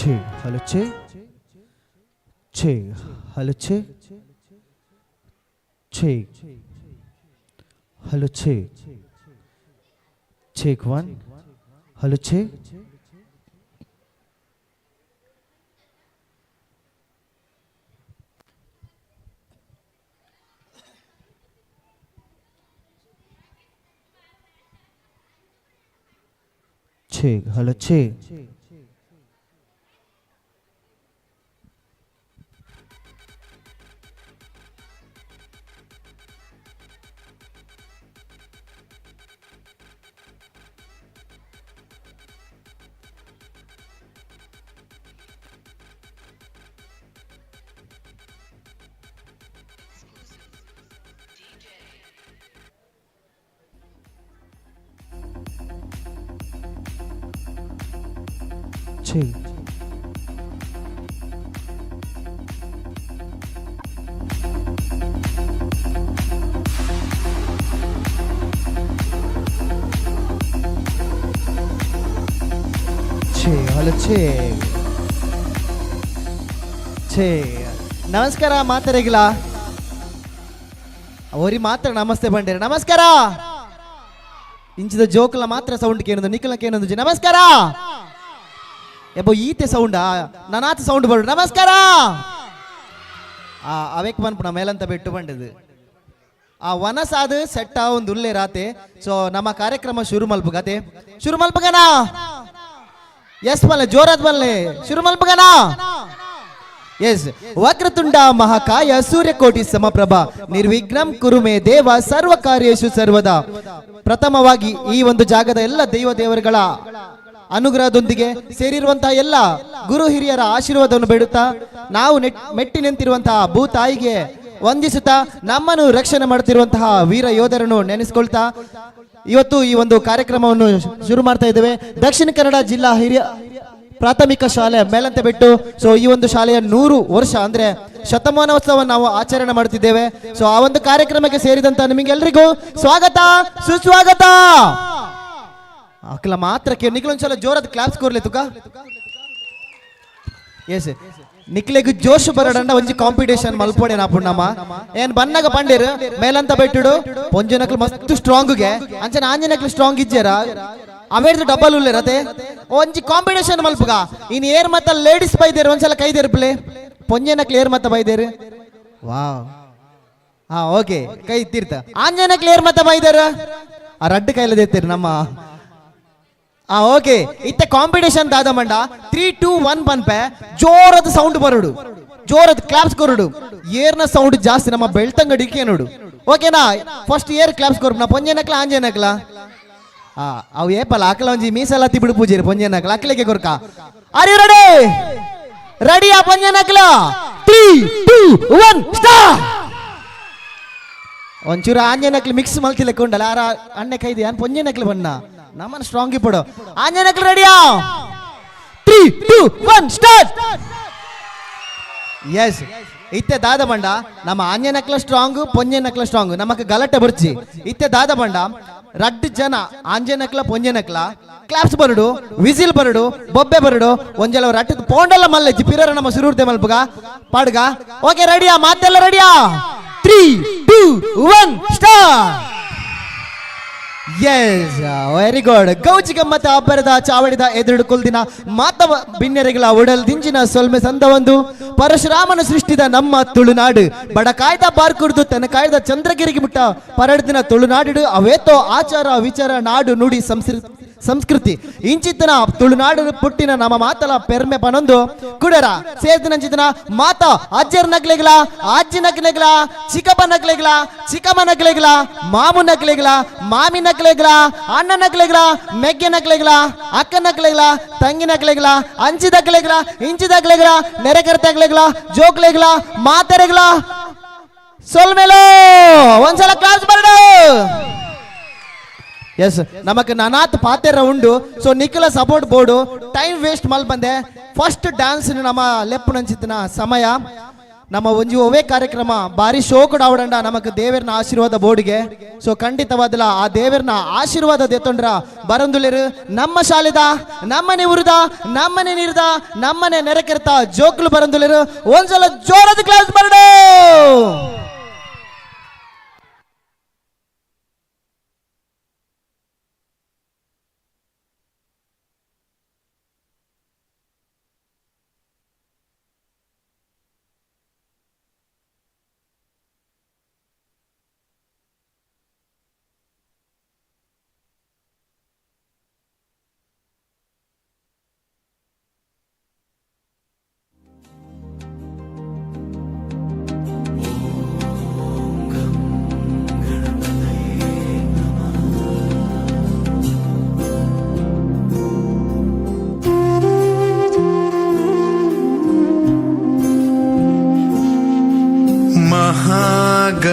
ಛೇ ಹಲೋ ಛೇ ಛೇ ಹಲೋ ಛೇ ಛೇ ಹಲೋ ಛೇ check one hello ಛೇ ಛೇ ಹಲೋ ಛೇ ಛೇ ಛೇ ಹಲೋ ಛೇ ಛೇ ನಮಸ್ಕಾರ ಮಾತಾಡಿಗಿಲ್ಲ ಅವ್ರಿಗೆ ಮಾತ್ರ ನಮಸ್ತೆ ಬಂಡೇರಿ. ನಮಸ್ಕಾರ. ಇಂಚಿದ ಜೋಕಲ ಮಾತ್ರ ಸೌಂಡ್ ಕೇನೊಂದು ನಿಖಲ ಕೇನೊಂದು. ನಮಸ್ಕಾರ. ಎಬ್ಬೋ ಈತೆ ಸೌಂಡಾ ನಾನಾತ ಸೌಂಡ್ ಬರು. ನಮಸ್ಕಾರ. ಆ ಅವೇಕ್ ಪನ್ಪುಣ ಮೇಲಂತ ಬೆಟ್ಟು ಬಂಡದು ಆ ವನಸಾದ ಸೆಟ್ಟ ಒಂದು ಉಲ್ಲೆ ರಾತೆ. ಸೊ ನಮ್ಮ ಕಾರ್ಯಕ್ರಮ ಶುರು ಮಲ್ಪುಗತೆ ಶುರು ಮಲ್ಪಗನಾ? ಎಸ್ ಮಲ್ಲೆ ಜೋರಾದ್ ಮಲ್ಲೆ ಶುರು ಮಲ್ಪಗನಾ? ಎಸ್. ವಕ್ರತುಂಡ ಮಹಾಕಾಯ ಸೂರ್ಯಕೋಟಿ ಸಮಪ್ರಭಾ ನಿರ್ವಿಘ್ನಂ ಕುರುಮೆ ದೇವ ಸರ್ವ ಕಾರ್ಯೇಶು ಸರ್ವದಾ. ಪ್ರಥಮವಾಗಿ ಈ ಒಂದು ಜಾಗದ ಎಲ್ಲ ದೈವ ದೇವರುಗಳ ಅನುಗ್ರಹದೊಂದಿಗೆ ಸೇರಿರುವಂತಹ ಎಲ್ಲ ಗುರು ಹಿರಿಯರ ಆಶೀರ್ವಾದವನ್ನು ಬೇಡುತ್ತಾ ನಾವು ಮೆಟ್ಟಿ ನಿಂತಿರುವಂತಹ ಭೂತಾಯಿಗೆ ವಂದಿಸುತ್ತಾ ನಮ್ಮನ್ನು ರಕ್ಷಣೆ ಮಾಡುತ್ತಿರುವಂತಹ ವೀರ ಯೋಧರನ್ನು ನೆನೆಸಿಕೊಳ್ತಾ ಇವತ್ತು ಈ ಒಂದು ಕಾರ್ಯಕ್ರಮವನ್ನು ಶುರು ಮಾಡ್ತಾ ಇದ್ದೇವೆ. ದಕ್ಷಿಣ ಕನ್ನಡ ಜಿಲ್ಲಾ ಹಿರಿಯ ಪ್ರಾಥಮಿಕ ಶಾಲೆ ಮೇಲಂತೆ ಬೆಟ್ಟು. ಸೊ ಈ ಒಂದು ಶಾಲೆಯ 100 ವರ್ಷ ಅಂದ್ರೆ ಶತಮಾನೋತ್ಸವ ನಾವು ಆಚರಣೆ ಮಾಡುತ್ತಿದ್ದೇವೆ. ಸೊ ಆ ಒಂದು ಕಾರ್ಯಕ್ರಮಕ್ಕೆ ಸೇರಿದಂತ ನಿಮಗೆಲ್ರಿಗೂ ಸ್ವಾಗತ ಸುಸ್ವಾಗತ. ಅಕ್ಲ ಮಾತ್ರ ನಿಖಲೊಂದ್ಸಲ ಜೋರದ ಕ್ಲಾಪ್ಸ್ ಕೊರ್ಲಿ ತುಕ. ಎಸ್ ನಿಕ್ಲೆಗ್ ಜೋಶ್ ಬರಡಂಡ ಒಂಜಿ ಕಾಂಪಿಟೇಷನ್ ಮಲ್ಪೋಡೆ ನಾ ಪುಣ್ಣಮ್ಮ. ಏನ್ ಬನ್ನಗ ಪಂಡೇರು ಮೇಲಂತ ಬೆಟ್ಟುಡು ಪೊಂಜನಕ್ಲು ಮಸ್ತ್ ಸ್ಟ್ರಾಂಗ್ಗೆ ಅಂಚನ ಆಂಜನಕ್ಲು ಸ್ಟ್ರಾಂಗ್ ಇಜ್ಜೇರ ಅವೇರ್ದು ಡಬಲ್ ಉಲ್ಲೇರತೆ ಒಂಜಿ ಕಾಂಪಿಟೇಷನ್ ಮಲ್ಪುಗ. ಇನ್ ಏರ್ ಮತ್ತ ಲೇಡೀಸ್ ಬೈದೇರು ಒಂದ್ಸಲ ಕೈದೇರು ಪ್ಲೇ ಪೊಂಜನಕ್ಲು ಏರ್ ಮತ್ತ ಬೈದೇರು. ವಾವ್ ಹಾ ಓಕೆ ಕೈ ತೀರ್ಥ ಆಂಜನಕ್ಲು ಏರ್ ಮತ್ತ ಬೈದೇರು ಆ ರಡ್ಡು ಕೈಲದೇತೀರಿ ನಮ್ಮ. ಆ ಓಕೆ ಇತ್ತ ಕಾಂಪಿಟೇಷನ್ ದಾದ ಮಂಡ 3 2 1 ಪನ್ಪೆ ಜೋರದ ಸೌಂಡ್ ಬರುಡು ಜೋರದ ಕ್ಲಾಪ್ಸ್ ಕೊರಡು ಏರ್ನ ಸೌಂಡ್ ಜಾಸ್ತಿ ನಮ್ಮ ಬೆಳ್ತಂಗಡಿಕೆ ನೋಡು. ಓಕೆನಾ? First air claps ಕೊರ್ಪುನ ಪೊಂಜನಕ್ಲ ಆಂಜನಕ್ಲ. ಆ ಅವು ಏಪಲ್ಲ ಅಕ್ಲ ಒಂಜಿ ಮೀಸಲಾತಿ ಬಿಡು ಪೂಜೆರಿ ಪೊಂಜನಕ್ಲ ಅಕ್ಲೆಗೆ ಕೊರ್ಕ. Are you ready? Ready ಆ ಪೊಂಜನಕ್ಲ? 3 2 1 ಸ್ಟಾರ್ಟ್. ಒಂಚೂರು ಆಂಜನಕ್ಲು ಮಿಕ್ಸ್ ಮಲ್ತಿಲ್ಲ ಕೊಂಡಲ್ಲ ಆರ ಅಣ್ಣೆ ಕೈದಿ ಅನ್ ಪೊಂಜನಕ್ಲು ಬಣ್ಣ ನಮ್ಮನ್ನ ಸ್ಟ್ರಾಂಗ್ ಇಪ್ಪಡು. ಆಂಜನಕ್ಲು ರೆಡಿಯಾ? 3 2 1 ಸ್ಟಾರ್ಟ್. ಎಸ್ ಇತ್ತೆ ದಾದ ಬಂಡ ನಮ್ಮ ಆಂಜನಕ್ಲ ಸ್ಟ್ರಾಂಗ್ ಪೊಂಜನಕ್ಲ ಸ್ಟ್ರಾಂಗ್ ನಮಕ್ ಗಲಾಟೆ ಬರ್ಚಿ. ಇತ್ತೆ ದಾದ ಬಂಡ ರಡ್ಡು ಜನ ಆಂಜನಕ್ಲ ಪೊಂಜನಕ್ಲ ಕ್ಲಾಪ್ಸ್ ಬರಡು ವಿಸಿಲ್ ಬರಡು ಬೊಬ್ಬೆ ಬರಡು ಒಂಜಲ ರಟ್ಟದ ಪೋಂಡಲ್ಲ ಮಲ್ಲೆ ಜಿಪಿರ ನಮ್ಮ ಸುರೂರ್ದೆ ಮಲ್ಪುಗ ಪಾಡ್ಗ. ಓಕೆ ರೆಡಿಯಾ? ಮಾತೆಲ್ಲ ರೆಡಿಯಾ? 3 2 1 start. Yes very good. ಗೌಜಿ ಗಮ್ಮತ್ತ ಅಬ್ಬರದ ಚಾವಡಿದ ಎದುರು ಕುಲ್ದಿನ ಮಾತವ ಬಿನ್ನೆರೆಗಳ ಒಡಲ್ ದಿಂಜಿನ ಸೊಲ್ಮೆ ಸಂದ ಒಂದು ಪರಶುರಾಮನ ಸೃಷ್ಟಿದ ನಮ್ಮ ತುಳುನಾಡು ಬಡಕಾಯ್ದ ಬಾರ್ಕುರ್ದು ತನ್ನ ಕಾಯ್ದ ಚಂದ್ರಗಿರಿಗೆ ಮುಟ್ಟ ಪರಡ್ದಿನ ತುಳುನಾಡು ಅವೇತೋ ಆಚಾರ ವಿಚಾರ ನಾಡು ನುಡಿ ಸಂಸ್ಕೃತಿ ಇಂಚಿತನ ತುಳುನಾಡು ಪುಟ್ಟಿನ ನಮ್ಮ ಮಾತಲ ಪೆರ್ಮೆ ಪನೊಂದು ಕುಡರ ಸೇರ್ದಿನಂಚಿತನ ಮಾತ ಅಜ್ಜರ್ ನಕ್ಲೆಗ್ಲ ಅಜ್ಜಿ ನಕ್ಲೆಗ್ಲ ಚಿಕ್ಕಪ್ಪ ನಕ್ಲೆಗ್ಲ ಚಿಕ್ಕಮ್ಮ ನಕ್ಲೆಗ್ಲ ಮಾಮು ನಕ್ಲೆಗ್ಲ ಮಾಮಿ ನಕ್ಲೆಗ್ಲ ಅಣ್ಣ ನಕ್ಲೆಗ್ಲ ಮೆಗ್ಗೆ ನಕ್ಲೆಗ್ಲ ಅಕ್ಕ ನಕ್ಲೆಗ್ಲ ತಂಗಿ ನಕ್ಲೆಗ್ಲ ಅಂಚಿದಕ್ಲೆಗ್ಲ ಇಂಚಿದಕ್ಲೆಗ್ಲ ನೆರೆಕರ್ತಕ್ಲೆಗ್ಲ ಜೋಕ್ಲೆಗ್ಲ ಮಾತೆರೆಗ್ಲ ಸೊಲ್ಮೇಲೋ ಒಂದ್ಸಲ ಕ್ಲಾಸ್ ಬರಡು. ಎಸ್ ನಮಕ್ ನಾನಾತ್ ಪಾತೆರ ಉಂಡು. ಸೊ ನಿಖಲ support board time waste ಮಲ್ ಬಂದೆ. ಫಸ್ಟ್ ಡ್ಯಾನ್ಸ್ ನಮ್ಮ ಲೆಪ್ಪು ನಂಚಿತ್ತಿನ ಸಮಯ ನಮ್ಮ ಒಂಜಿ ಒವೇ ಕಾರ್ಯಕ್ರಮ ಬಾರಿ ಶೋಕುಡ್ ಆವಡಂಡ ನಮಕ್ ದೇವರ್ನ ಆಶೀರ್ವಾದ ಬೋರ್ಡ್ಗೆ. ಸೊ ಖಂಡಿತವಾದಲ ಆ ದೇವರ್ನ ಆಶೀರ್ವಾದ ದೇತೊಂಡ್ರ ಬರಂದುಲೇರು ನಮ್ಮ ಶಾಲೆದ ನಮ್ಮನೆ ಉರುದ ನಮ್ಮನೆ ನೀರ್ದ ನಮ್ಮನೆ ನೆರೆಕೆರ್ತ ಜೋಕ್ಲು ಬರಂದುಲೇರು. ಒಂದ್ಸಲ ಜೋರದ ಕ್ಲಾಸ್ ಬರಡು.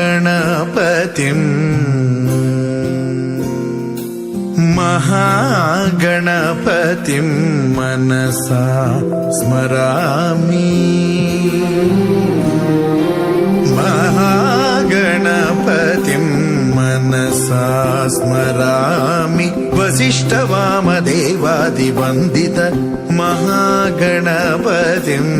महागणपतिं महागणपतिं मनसा स्मरामि महागणपतिं मनसा स्मरामि वसिष्ठवामदेवादिवन्दित महागणपतिम्.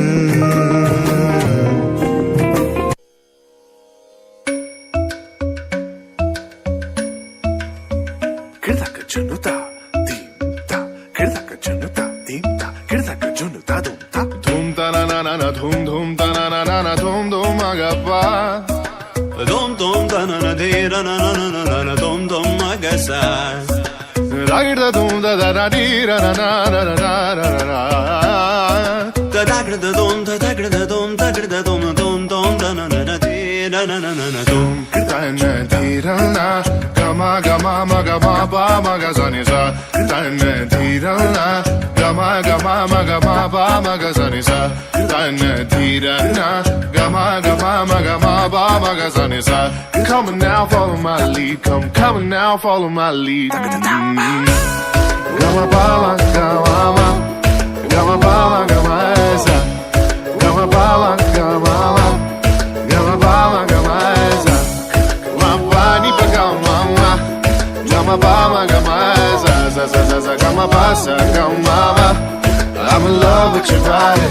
Come on now, follow my lead. Come, come on now, follow my lead. Gama pa ma gama ma, gama pa ma gama esa, gama pa ma gama ma, gama pa ma gama esa, ma pa ni pa gama ma, gama pa ma gama esa, sa sa sa sa gama pa sa gama ma. I'm in love with your body.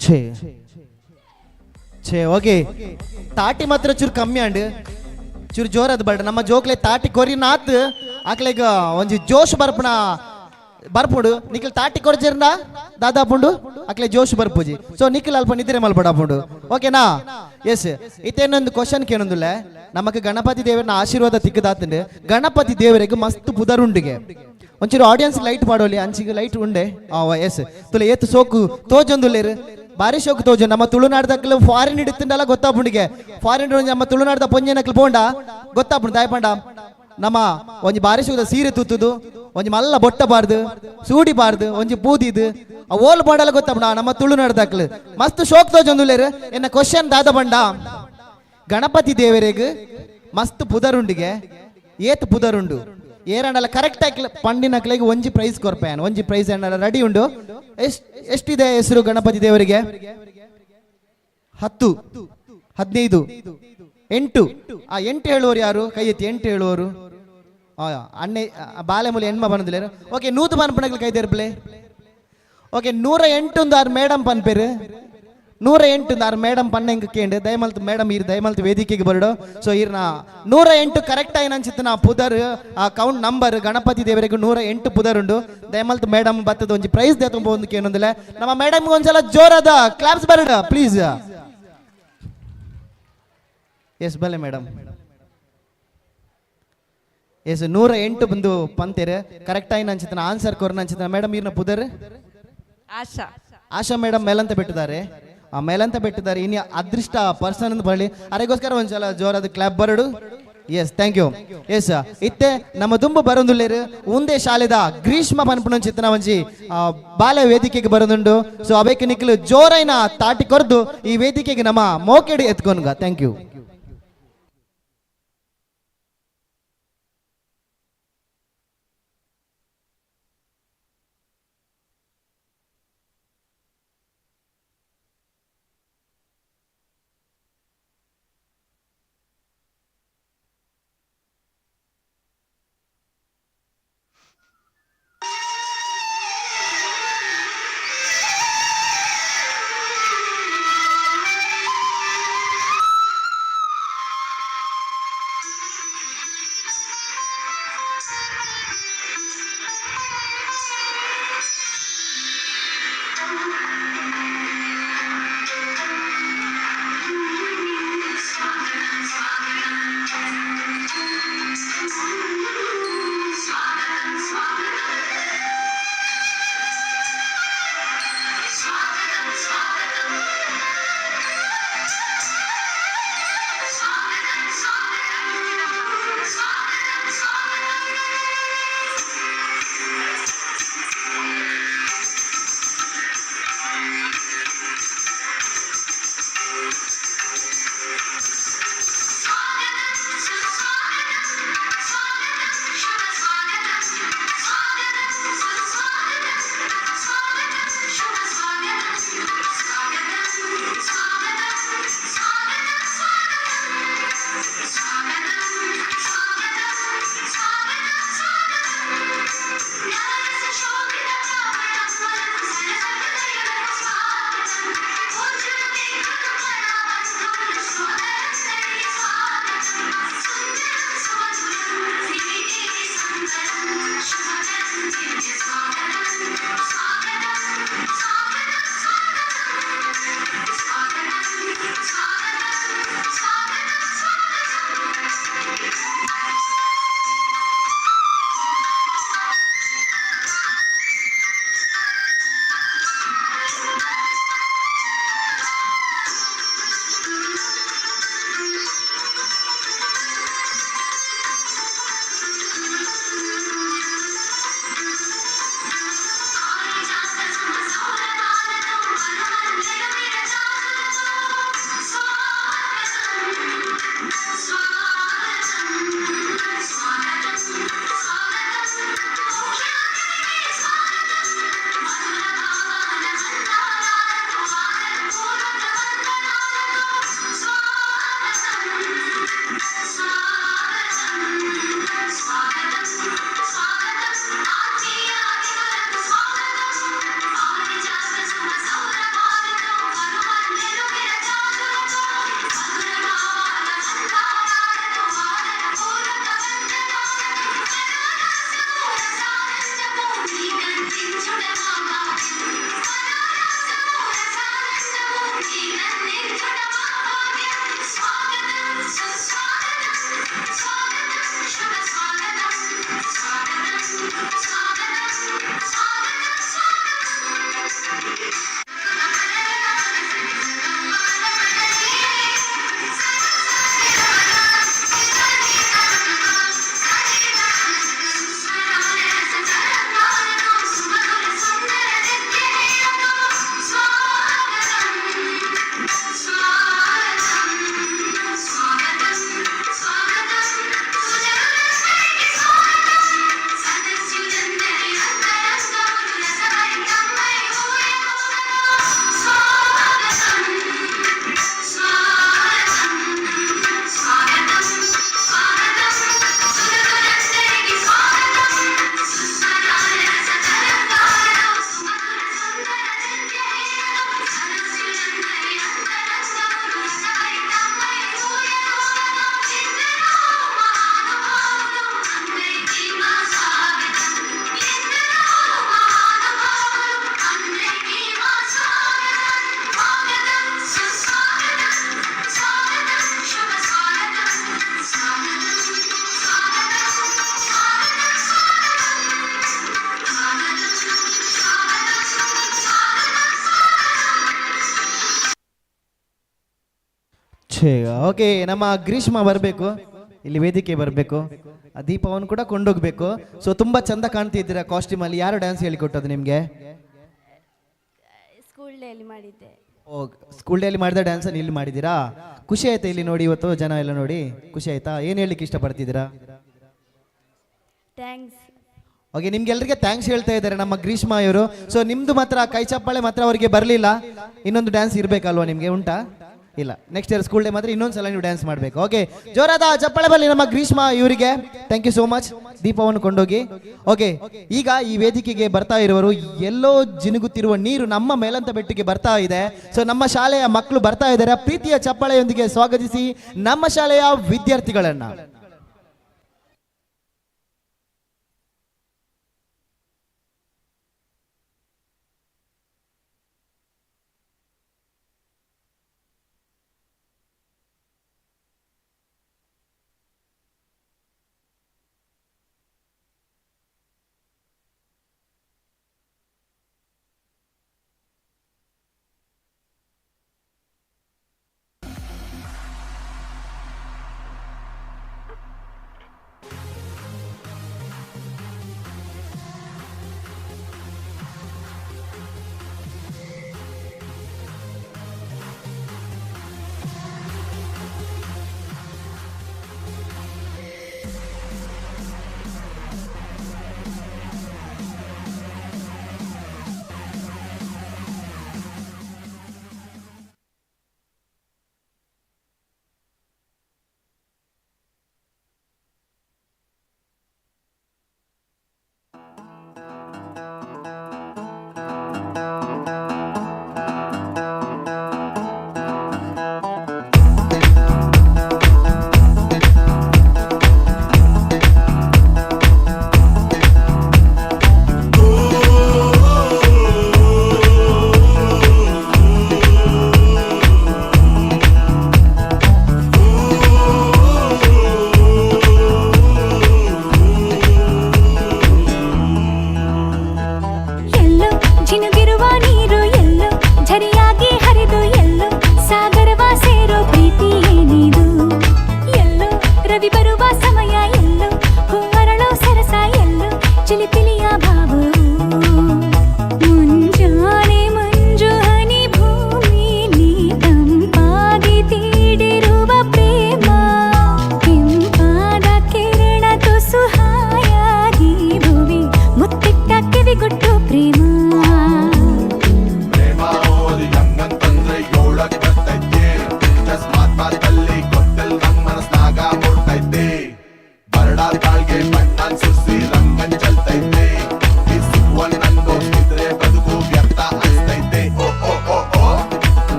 ಛೇ ಛೇ okay, ತಾಟಿ ಮಾತ್ರ ಚೂರು ಕಮ್ಮಿ ಅಂಡ್ ಚೂರು ಜೋರದ್ ಬಡ. ನಮ್ಮ ಜೋಕ್ಲೆ ತಾಟಿ ಕೊರಿ ನಾತ್ ಆಕ್ಲೆಗ ಒಂಜಿ ಜೋಶ್ ಬರ್ಪುನ ಬರ್ಪುಡು. ನಿಖಿಲ್ ತಾಟಿ ಕೊರ್ಜೆರ್ನ ದಾದಾ ಪುಂಡು ಆಕ್ಲೆ ಜೋಶ್ ಬರ್ಪುಜಿ. ಸೊ ನಿಖಿಲ್ ಅಲ್ಪ ನಿದ್ರೆ ಮಲ್ಪಡ ಪುಂಡು, ಓಕೆನಾ? ಎಸ್, ಇತ್ತೇನೊಂದು ಕ್ವಶನ್ ಕೇನೊಂದುಲ್ಲೆ. ನಮಕ್ ಗಣಪತಿ ದೇವರನ ಆಶೀರ್ವಾದ ತಿಕ್ಕದಾತಂಡು. ಗಣಪತಿ ದೇವರಿಗೆ ಮಸ್ತ್ ಪುದರುಂಡಿಗೆ ಒಂಚೂರು ಆಡಿಯನ್ಸ್ ಲೈಟ್ ಪಾಡೋಲಿ, ಅಂಚಿಗೆ ಲೈಟ್ ಉಂಡೆ. ಎಸ್, ತುಲೆ ಏತ್ ಸೋಕು ತೋಜೊಂದುಲ್ಲೇರು, ಬಾರಿ ಶೋಕು ತೋಜು. ನಮ್ಮ ತುಳುನಾಡ್ದಕ್ಲು ಫಾರಿನ್ ಹಿಡಿತಂಡಲ್ಲ ಗೊತ್ತಾಪುಂಡಿಗೆ. ಫಾರಿನ್ ನಮ್ಮ ತುಳುನಾಡ್ದ ಪೊಂಜನಕ್ಲು ಪೋಂಡ ಗೊತ್ತಾಪುಂಡು ದಾಯಪಂಡ. ನಮ್ಮ ಒಂಜಿ ಬಾರಿ ಶೋಕದ ಸೀರೆ ತೂತುದು, ಒಂಜಿ ಮಲ್ಲ ಬೊಟ್ಟ ಬಾರ್ದು, ಸೂಡಿ ಬಾರ್ದು, ಒಂಜಿ ಬೂದಿದು ಆ ಓಲ್ ಪೋಂಡಲ್ಲ ಗೊತ್ತಾಪುಂಡ. ನಮ್ಮ ತುಳುನಾಡ್ದಕ್ಲು ಮಸ್ತ್ ಶೋಕ್ ತೋಜೊಂದುಲ್ಲೇರು. ಎನ್ನ ಕ್ವಶನ್ ದಾದ ಬಂಡ, ಗಣಪತಿ ದೇವರಿಗೆ ಮಸ್ತ್ ಪುದರುಂಡಿಗೆ ಏತ್ ಪುದರುಂಡು ಏರಂಡಲ್ಲ ಕರೆಕ್ಟ್ ಆಗಿ ಪಂಡಿನಕ್ಲೆಗೆ ಒಂಜಿ ಪ್ರೈಸ್ ಕೊರ್ಪೇನು. ಒಂಜಿ ಪ್ರೈಸ್ ಏನಾರ ರೆಡಿ ಉಂಡು. ಎಷ್ಟಿದೆ ಹೆಸರು ಗಣಪತಿ ದೇವರಿಗೆ? 10, 15, 8. ಆ 8 ಹೇಳುವವರು ಯಾರು? ಕೈ ಎತ್ತಿ 8 ಹೇಳುವವರು. ಅಣ್ಣೆ ಬಾಲೆ ಮೂಲೆ ಹೆಣ್ಮ ಬಂದಿಲ್ಲ. ಓಕೆ, 100 ಪನ್ಪಣಗಳು ಕೈ ತೆರಪ್ಲೆ. ಓಕೆ, 108 ಆರು ಮೇಡಮ್ ಪನ್ಪೇರು. 108 ಆರು ಮೇಡಮ್ ಪನ್ನ ಹೆಂಗೆ ಕೇಂಡು ದಯಮಲ್ತು ಮೇಡಮ್ ಇರ್ ದಯಮಲ್ತು ವೇದಿಕೆಗೆ ಬರಡು. ಸೊ ಇರ್ನ 108 ಕರೆಕ್ಟ್ ಆಗಿ ಅನ್ಸಿತ್ತು ನಾ ಪುದರ್ ಆ ಕೌಂಟ್ ನಂಬರ್ ಗಣಪತಿ ದೇವರಿಗೆ 108 ಪುದರ್ ಉಂಡು. ದಯಮಲ್ತು ಮೇಡಮ್ ಬತ್ತದ ಒಂಜಿ ಪ್ರೈಸ್ they ತುಂಬ ಒಂದು ಕೇನೊಂದಿಲ್ಲ. ನಮ್ಮ ಮೇಡಮ್ ಒಂದ್ಸಲ ಜೋರಾದ ಕ್ಲಾಪ್ಸ್ ಬರಡ ಪ್ಲೀಸ್. ಎಸ್ ಬಲೆ ಮೇಡಮ್. ಎಸ್ 108 ಬಂದು ಪಂತೇರು ಕರೆಕ್ಟ್ ಆಗಿ ಅನ್ಸಿತ್ತು ಆನ್ಸರ್ ಕೊರ್ನ ಅನ್ಸಿತ್ತು ಮೇಡಮ್. ಇರ್ನ ಪುದರ್ ಆಶಾ. ಆಶಾ ಮೇಡಮ್ ಮೇಲಂತ ಬಿಟ್ಟಿದ್ದಾರೆ, ಆ ಮೇಲಂತ ಬಿಟ್ಟಿದ್ದಾರೆ. ಇನ್ನು ಅದೃಷ್ಟ ಪರ್ಸನ್ ಅಂತ ಬರಲಿ, ಅದಕ್ಕೋಸ್ಕರ ಒಂದ್ಸಲ ಜೋರಾದ ಕ್ಲಾಪ್ ಬರಡು. Yes, thank you. S, ಇತ್ತೆ ನಮ್ಮ ತುಂಬ ಬರೋದುಲ್ಲೇರು ಉಂದೆ ಶಾಲೆದ ಗ್ರೀಷ್ಮ ಪನ್ಪುಣ ಚಿತ್ತನ ಒಂಜಿ ಬಾಲ ವೇದಿಕೆಗೆ ಬರೋದುಂಡು. ಸೊ ಅವೇಕ್ ನಿಕ್ಲು ಜೋರೈನ ತಾಟಿ ಕೊರ್ದು ಈ ವೇದಿಕೆಗೆ ನಮ್ಮ ಮೋಕೆಡಿ ಎತ್ಕೊನ್ಗ. Thank you. ಓಕೆ, ನಮ್ಮ ಗ್ರೀಷ್ಮ ಬರಬೇಕು, ಇಲ್ಲಿ ವೇದಿಕೆ ಬರಬೇಕು, ಆ ದೀಪವನ್ನು ಕೂಡ ಕೊಂಡೋಗ್ಬೇಕು. ಸೊ ತುಂಬಾ ಚಂದ ಕಾಣ್ತಿದ್ದೀರಾ ಕಾಸ್ಟ್ಯೂಮ್ ಅಲ್ಲಿ. ಯಾರು ಡ್ಯಾನ್ಸ್ ಹೇಳಿಕೊಟ್ಟದ್ದು ನಿಮಗೆ? ಸ್ಕೂಲ್ ಡೇಲಿ ಮಾಡಿದ್ದೆ. ಓ, ಸ್ಕೂಲ್ ಡೇಲಿ ಮಾಡಿದ ಡ್ಯಾನ್ಸನ್ನು ಇಲ್ಲಿ ಮಾಡಿದ್ದೀರಾ? ಖುಷಿ ಆಯ್ತಾ ಇಲ್ಲಿ ನೋಡಿ, ಇವತ್ತು ಜನ ಎಲ್ಲ ನೋಡಿ ಖುಷಿ ಆಯ್ತಾ? ಏನು ಹೇಳಲಿಕ್ಕೆ ಇಷ್ಟಪಡ್ತಿದ್ದೀರಾ? Thanks. Okay, ನಿಮ್ಗೆಲ್ರಿಗೆ thanks ಹೇಳ್ತಾ ಇದ್ದಾರೆ ನಮ್ಮ ಗ್ರೀಷ್ಮ ಇವರು. ಸೊ ನಿಮ್ದು ಮಾತ್ರ ಕೈ ಚಪ್ಪಾಳೆ ಮಾತ್ರ ಅವರಿಗೆ ಬರಲಿಲ್ಲ. ಇನ್ನೊಂದು ಡ್ಯಾನ್ಸ್ ಇರಬೇಕಲ್ವಾ ನಿಮಗೆ? ಉಂಟಾ? ಇಲ್ಲ. ನೆಕ್ಸ್ಟ್ ಇಯರ್ ಸ್ಕೂಲ್ ಡೇ ಮಾತ್ರ ಇನ್ನೊಂದು ಸಲ ನೀವು ಡ್ಯಾನ್ಸ್ ಮಾಡಬೇಕು. ಓಕೆ, ಜೋರಾದ ಚಪ್ಪಾಳೆ ಬರಲಿ ನಮ್ಮ ಗ್ರೀಷ್ಮ ಇವರಿಗೆ. Thank you so much. ದೀಪವನ್ನು ಕೊಂಡೋಗಿ. ಓಕೆ, ಈಗ ಈ ವೇದಿಕೆಗೆ ಬರ್ತಾ ಇರುವರು, ಎಲ್ಲೋ ಜಿನುಗುತ್ತಿರುವ ನೀರು ನಮ್ಮ ಮೇಲಂತ ಬೆಟ್ಟಿಗೆ ಬರ್ತಾ ಇದೆ. ಸೊ ನಮ್ಮ ಶಾಲೆಯ ಮಕ್ಕಳು ಬರ್ತಾ ಇದ್ದಾರೆ. ಪ್ರೀತಿಯ ಚಪ್ಪಾಳೆಯೊಂದಿಗೆ ಸ್ವಾಗತಿಸಿ ನಮ್ಮ ಶಾಲೆಯ ವಿದ್ಯಾರ್ಥಿಗಳನ್ನ.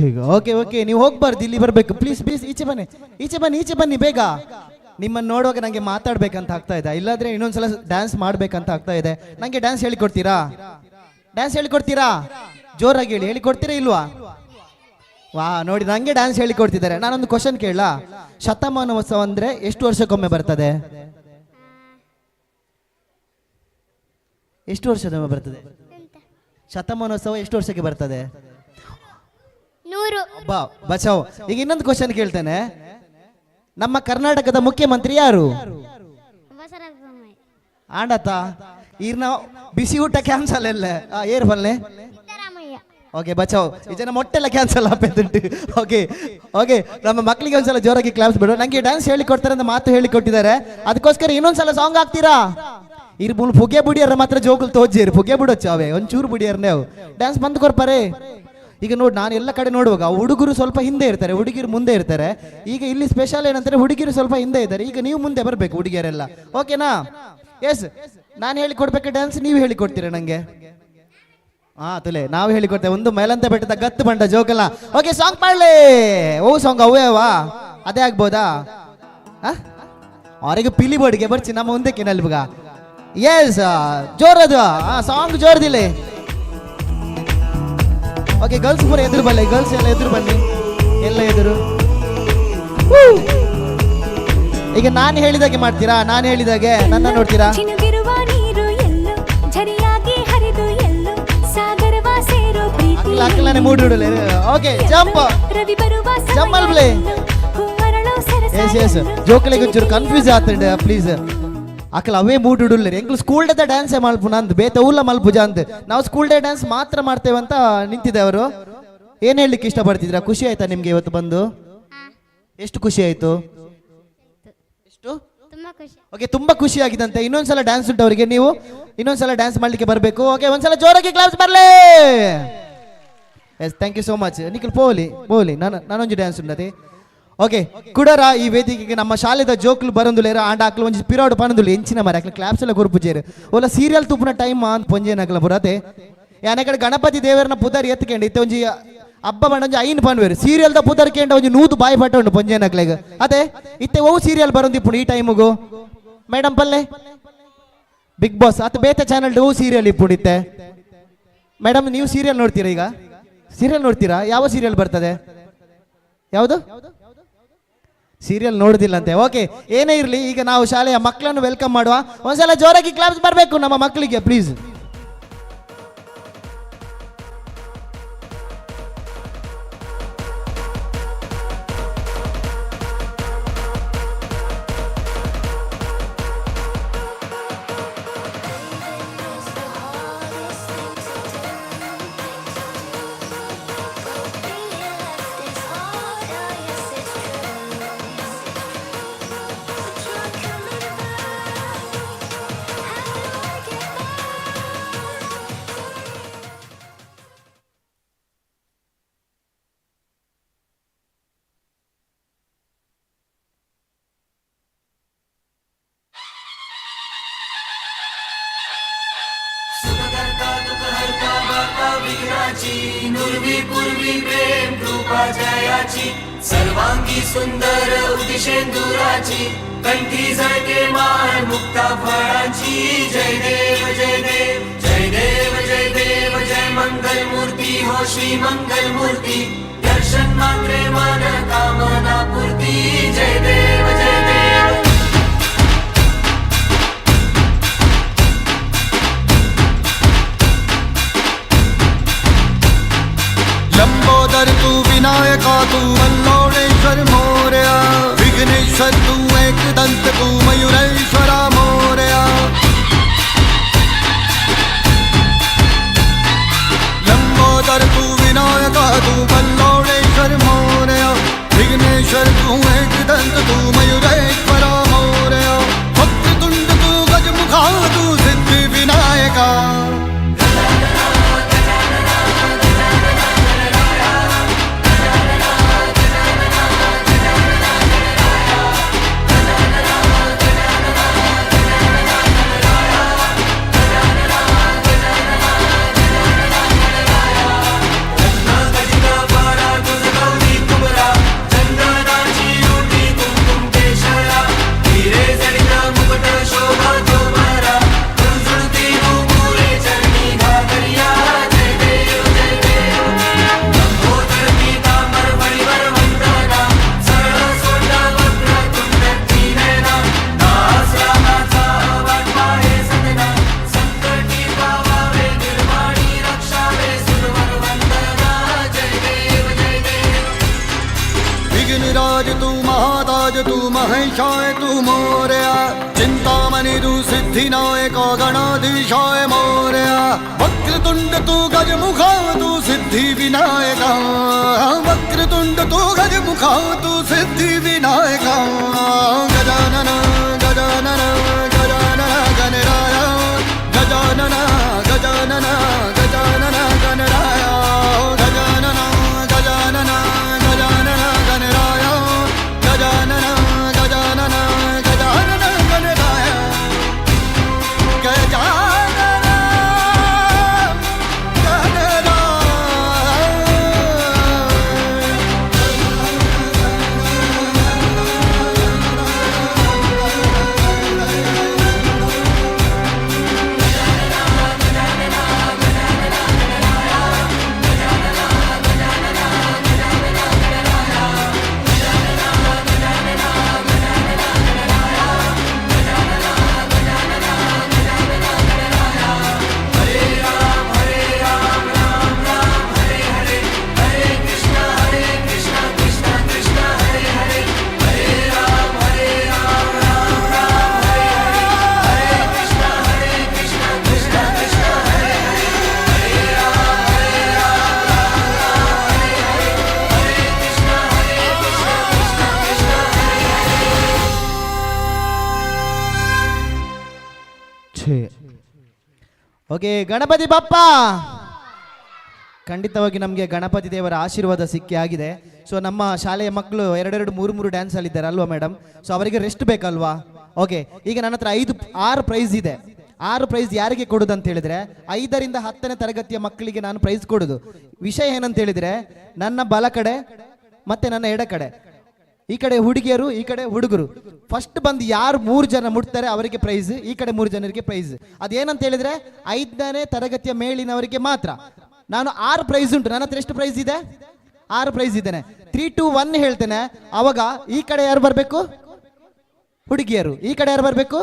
Okay okay, ನೀವು ಹೋಗ್ಬಾರ್ದು, ಇಲ್ಲಿ ಬರಬೇಕು. ಪ್ಲೀಸ್ ಪ್ಲೀಸ್, ಈಚೆ ಬನ್ನಿ, ಈಚೆ ಬನ್ನಿ, ಈಚೆ ಬನ್ನಿ ಬೇಗ. ನಿಮ್ಮನ್ನು ನೋಡುವಾಗ ನನಗೆ ಮಾತಾಡ್ಬೇಕಂತ ಆಗ್ತಾ ಇದೆ, ಇಲ್ಲಾಂದ್ರೆ ಇನ್ನೊಂದ್ಸಲ ಡ್ಯಾನ್ಸ್ ಮಾಡ್ಬೇಕಂತ ಆಗ್ತಾ ಇದೆ. ನನಗೆ ಡ್ಯಾನ್ಸ್ ಹೇಳಿಕೊಡ್ತೀರಾ? ಡ್ಯಾನ್ಸ್ ಹೇಳಿಕೊಡ್ತೀರಾ? ಜೋರಾಗಿ ಹೇಳಿ, ಹೇಳಿಕೊಡ್ತೀರಾ ಇಲ್ವಾ? ವಾ, ನೋಡಿ ನನಗೆ ಡ್ಯಾನ್ಸ್ ಹೇಳಿಕೊಡ್ತಿದ್ದಾರೆ. ನಾನೊಂದು ಕ್ವಶನ್ ಕೇಳಲಾ? ಶತಮಾನೋತ್ಸವ ಅಂದ್ರೆ ಎಷ್ಟು ವರ್ಷಕ್ಕೊಮ್ಮೆ ಬರ್ತದೆ? ಎಷ್ಟು ವರ್ಷದೊಮ್ಮೆ ಬರ್ತದೆ ಶತಮಾನೋತ್ಸವ? ಎಷ್ಟು ವರ್ಷಕ್ಕೆ ಬರ್ತದೆ? 100. ಬಾ ಬಚಾವ್. ಈಗ ಇನ್ನೊಂದು ಕ್ವಶನ್ ಕೇಳ್ತೇನೆ. ನಮ್ಮ ಕರ್ನಾಟಕದ ಮುಖ್ಯಮಂತ್ರಿ ಯಾರು? ಆಂಡತ ಈರ್ನ ಬಿಸಿ ಊಟ ಕ್ಯಾನ್ಸಲ್ ಎಲ್ಲ ಏರ್ ಬಲ್ಲೆ. ಓಕೆ ಬಚಾವ್, ಈ ಜನ ಮೊಟ್ಟೆಲ್ಲ ಕ್ಯಾನ್ಸಲ್ ಆಪೆಂದುಂಟು. ಓಕೆ ಓಕೆ, ನಮ್ಮ ಮಕ್ಕಳಿಗೆ ಒಂದ್ಸಲ ಜೋರಾಗಿ ಕ್ಲಾಪ್ಸ್ ಬಿಡು. ನಂಗೆ ಡ್ಯಾನ್ಸ್ ಹೇಳಿಕೊಡ್ತಾರೆ ಅಂತ ಮಾತು ಹೇಳಿಕೊಟ್ಟಿದ್ದಾರೆ, ಅದಕ್ಕೋಸ್ಕರ ಇನ್ನೊಂದ್ಸಲ ಸಾಂಗ್ ಹಾಕ್ತೀರಾ? ಇರ್ ಮೂಲ ಪುಗೆ ಬುಡಿಯರ ಮಾತ್ರ ಜೋಗುಲ್ ತೋಜಿರು, ಪುಗೆ ಬಿಡೋಚ್ಚು ಅವೇ ಒಂಚೂರು ಬುಡಿಯರ್ನೇ ಅವು ಡ್ಯಾನ್ಸ್ ಬಂದು ಕೊರ್ಪಾರೆ. ಈಗ ನೋಡಿ, ನಾನು ಎಲ್ಲ ಕಡೆ ನೋಡುವಾಗ ಹುಡುಗರು ಸ್ವಲ್ಪ ಹಿಂದೆ ಇರ್ತಾರೆ, ಹುಡುಗಿರು ಮುಂದೆ ಇರ್ತಾರೆ. ಈಗ ಇಲ್ಲಿ ಸ್ಪೆಷಲ್ ಏನಂತಾರೆ, ಹುಡುಗಿರು ಸ್ವಲ್ಪ ಹಿಂದೆ ಇದ್ದಾರೆ. ಈಗ ನೀವು ಮುಂದೆ ಬರಬೇಕು ಹುಡುಗಿಯರೆಲ್ಲ, ಓಕೆನಾ? ಎಸ್, ನಾನು ಹೇಳಿಕೊಡ್ಬೇಕು ಡ್ಯಾನ್ಸ್, ನೀವು ಹೇಳಿಕೊಡ್ತೀರಾ ನಂಗೆ? ಹಾ ತುಲೆ, ನಾವು ಹೇಳಿಕೊಡ್ತೇವೆ. ಒಂದು ಮೇಲಂತ ಬೆಟ್ಟದ ಗತ್ತು ಬಂಡ ಜೋಕಲ್ಲ. ಓಕೆ, ಸಾಂಗ್ ಮಾಡ್ಲಿ. ಓ ಸಾಂಗ್ ಅವೇ ಅವಾ, ಅದೇ ಆಗ್ಬೋದಾ? ಅವರಿಗೆ ಪಿಲಿ ಬೋರ್ಡ್ಗೆ ಬರ್ಚಿ ನಮ್ಮ ಮುಂದಕ್ಕೆ ನಲ್ಬಗ. ಎಸ್, ಜೋರದು ಸಾಂಗ್ ಜೋರದಿಲ್ಲ. ಓಕೆ, ಗರ್ಲ್ಸ್ ಪೂರ ಎದುರು ಬನ್ನಿ, ಗರ್ಲ್ಸ್ ಎಲ್ಲ ಎದುರು ಬನ್ನಿ, ಎಲ್ಲ ಎದುರು. ಈಗ ನಾನು ಹೇಳಿದಾಗೆ ಮಾಡ್ತೀರಾ? ನಾನು ಹೇಳಿದಾಗೆ ನನ್ನ ನೋಡ್ತೀರಾ? ಅಕ್ಕಲಾನೆ ಮೂಡು. ಓಕೆ, ಜಂಪ್ ಜಂಪ್ ಅಲ್ಬ್ಲೆ. ಎಸ್ ಎಸ್, ಜೋಕಲಿಗೆ ಒಂಚೂರು ಕನ್ಫ್ಯೂಸ್ ಆತಂಡ ಪ್ಲೀಸ್. ಅಕ್ಕಲ ಅವೇ ಮೂಡ್ ಹುಡುಲ್ರಿ. ಎಂಗ್ಲು ಸ್ಕೂಲ್ ಡೇದ ಡ್ಯಾನ್ಸೇ ಮಲ್ಪುನ ಅಂದ್, ಬೇತ ಊಲ ಮಲ್ಪುಜ ಅಂದ್. ನಾವು ಸ್ಕೂಲ್ ಡೇ ಡ್ಯಾನ್ಸ್ ಮಾತ್ರ ಮಾಡ್ತೇವೆ ಅಂತ ನಿಂತಿದೆ ಅವರು. ಏನ್ ಹೇಳಲಿಕ್ಕೆ ಇಷ್ಟಪಡ್ತಿದ್ರಾ? ಖುಷಿ ಆಯ್ತಾ ನಿಮ್ಗೆ ಇವತ್ತು ಬಂದು? ಎಷ್ಟು ಖುಷಿ ಆಯ್ತು? ಎಷ್ಟು? ಓಕೆ, ತುಂಬಾ ಖುಷಿ ಆಗಿದಂತೆ. ಇನ್ನೊಂದ್ಸಲ ಡ್ಯಾನ್ಸ್ ಉಂಟು ಅವರಿಗೆ, ನೀವು ಇನ್ನೊಂದ್ಸಲ ಡ್ಯಾನ್ಸ್ ಮಾಡ್ಲಿಕ್ಕೆ ಬರಬೇಕು. ಓಕೆ, ಒಂದ್ಸಲ ಜೋರಾಗಿ ಕ್ಲಾಪ್ಸ್ ಬರ್ಲಿ. Yes, thank you so much. Nikhil ಪೋಲಿ ಪೋಲಿ, ನಾನು ನಾನೊಂದು ಡ್ಯಾನ್ಸ್ ಉಂಟದೆ. ಓಕೆ, ಕುಡರ ಈ ವೇದಿಕೆಗೆ ನಮ್ಮ ಶಾಲೆದ ಜೋಕ್ಲು ಬರಂದುಲೇರ ಆಂಡ ಆಕ್ಲು ಒಂಜಿ ಪಿರಾಡು ಪನಂದುಲು ಎಂಚಿನ ಮರ ಆಕ್ಲು ಕ್ಲಾಪ್ಸ್ ಎಲ್ಲ ಕೊರ್ಪುಜೇರು. ಓಲ ಸೀರಿಯಲ್ ತುಪ್ಪುನ ಟೈಮ್ ಅಂತ ಪೊಂಜೇನಾಗ್ಲ ಬರತೆ. ಯಾನೆ ಕಡೆ ಗಣಪತಿ ದೇವರನ್ನ ಪುದರ್ ಎತ್ಕೊಂಡು ಇತ್ತೆ ಒಂಜಿ ಹಬ್ಬ ಬಂಡ ಒಂಜಿ 5 ಪನ್ವೇರು ಸೀರಿಯಲ್ದ ಪುದರ್ ಕೇಂಡ ಒಂಜಿ 100 ಬಾಯಿ ಪಟ್ಟ ಉಂಡು ಪೊಂಜೇನಾಗ್ಲೆಗ್. ಅದೇ ಇತ್ತೆ ಓ ಸೀರಿಯಲ್ ಬರಂದಿಪ್ಪುಂಡು ಈ ಟೈಮುಗು ಮೇಡಮ್ ಪಲ್ಲೆ ಬಿಗ್ ಬಾಸ್ ಅತ್ ಬೇತೆ ಚಾನಲ್ ಓ ಸೀರಿಯಲ್ ಇಪ್ಪುಂಡು ಇತ್ತೆ. ಮೇಡಮ್ ನೀವು ಸೀರಿಯಲ್ ನೋಡ್ತೀರಾ? ಈಗ ಸೀರಿಯಲ್ ನೋಡ್ತೀರಾ? ಯಾವ ಸೀರಿಯಲ್ ಬರ್ತದೆ? ಯಾವುದು ಸೀರಿಯಲ್ ನೋಡುದಿಲ್ಲಂತೆ. ಓಕೆ, ಏನೇ ಇರಲಿ, ಈಗ ನಾವು ಶಾಲೆಯ ಮಕ್ಕಳನ್ನು welcome ಮಾಡುವ. ಒಂದ್ಸಲ ಜೋರಾಗಿ ಕ್ಲಾಪ್ಸ್ ಬರಬೇಕು ನಮ್ಮ ಮಕ್ಕಳಿಗೆ ಪ್ಲೀಸ್. नुरवी पूर्वी प्रेम कृपा जयाची, सर्वांगी सुंदर उदिशेंदुराची, कंठी झळके माळ मुक्ता फळाची. जय देव जय देव जय देव जय देव जय मंगल मूर्ती हो श्री मंगल मूर्ती, दर्शन मात्रे मन कामना पूर्ती. जय देव जय देव. लंबोदर तू विनायका तू वल्लोणेश्वर मोरया, विघ्नेश्वर तू एकदंत तू मयूरेश्वरा मोरया. लंबोदर तू विनायका तू वल्लोणेश्वर मोरया, विघ्नेश्वर तू एकदंत तू मयूरेश्वरा मोरया, वक्रतुंड तू गजमुखा तू सिद्धि विनायका. गणराज तू महेशाय तू मोरया, चिंतामणि तू सिद्धिनायक गणाधीशाय मोरया, वक्रतुंड तू गजमुखा तू सिद्धि विनायका, वक्रतुंड तू गजमुखा तू सिद्धि विनायका, गजानन गजानन गजानन गणराया, गजानन गजानन गजानन गणराया, गजानन गजानन गजानन गणराया, गजानन गजानन गजानन गणराया, गजानन गणराया। ಓಕೆ ಗಣಪತಿ ಬಪ್ಪ. ಖಂಡಿತವಾಗಿ ನಮಗೆ ಗಣಪತಿ ದೇವರ ಆಶೀರ್ವಾದ ಸಿಕ್ಕಿ ಆಗಿದೆ. ಸೊ ನಮ್ಮ ಶಾಲೆಯ ಮಕ್ಕಳು ಎರಡೆರಡು ಮೂರು ಮೂರು ಡ್ಯಾನ್ಸ್ ಅಲ್ಲಿ ಅಲ್ವಾ ಮೇಡಮ್? ಸೊ ಅವರಿಗೆ ರೆಸ್ಟ್ ಬೇಕಲ್ವಾ? ಓಕೆ, ಈಗ ನನ್ನ ಹತ್ರ 5-6 ಪ್ರೈಸ್ ಇದೆ. 6 ಪ್ರೈಸ್ ಯಾರಿಗೆ ಕೊಡೋದು ಅಂತ ಹೇಳಿದ್ರೆ 5ರಿಂದ 10ನೇ ತರಗತಿಯ ಮಕ್ಕಳಿಗೆ ನಾನು ಪ್ರೈಸ್ ಕೊಡೋದು. ವಿಷಯ ಏನಂತ ಹೇಳಿದ್ರೆ ನನ್ನ ಬಲ ಕಡೆ ಮತ್ತೆ ನನ್ನ ಎಡ ಕಡೆ, ಈ ಕಡೆ ಹುಡುಗಿಯರು ಈ ಕಡೆ ಹುಡುಗರು. ಫಸ್ಟ್ ಬಂದು ಯಾರು 3 ಜನ ಮುಟ್ತಾರೆ ಅವರಿಗೆ ಪ್ರೈಸ್, ಈ ಕಡೆ 3 ಜನರಿಗೆ ಪ್ರೈಸ್. ಅದೇನಂತ ಹೇಳಿದ್ರೆ 5ನೇ ತರಗತಿಯ ಮೇಲಿನವರಿಗೆ ಮಾತ್ರ. ನಾನು 6 ಪ್ರೈಸ್ ಉಂಟು ನನ್ನ ಹತ್ರ. ಎಷ್ಟು ಪ್ರೈಸ್ ಇದೆ? 6 ಪ್ರೈಸ್ ಇದ್ದೇನೆ. 3 2 1 ಹೇಳ್ತೇನೆ. ಅವಾಗ ಈ ಕಡೆ ಯಾರು ಬರಬೇಕು? ಹುಡುಗಿಯರು. ಈ ಕಡೆ ಯಾರು ಬರಬೇಕು?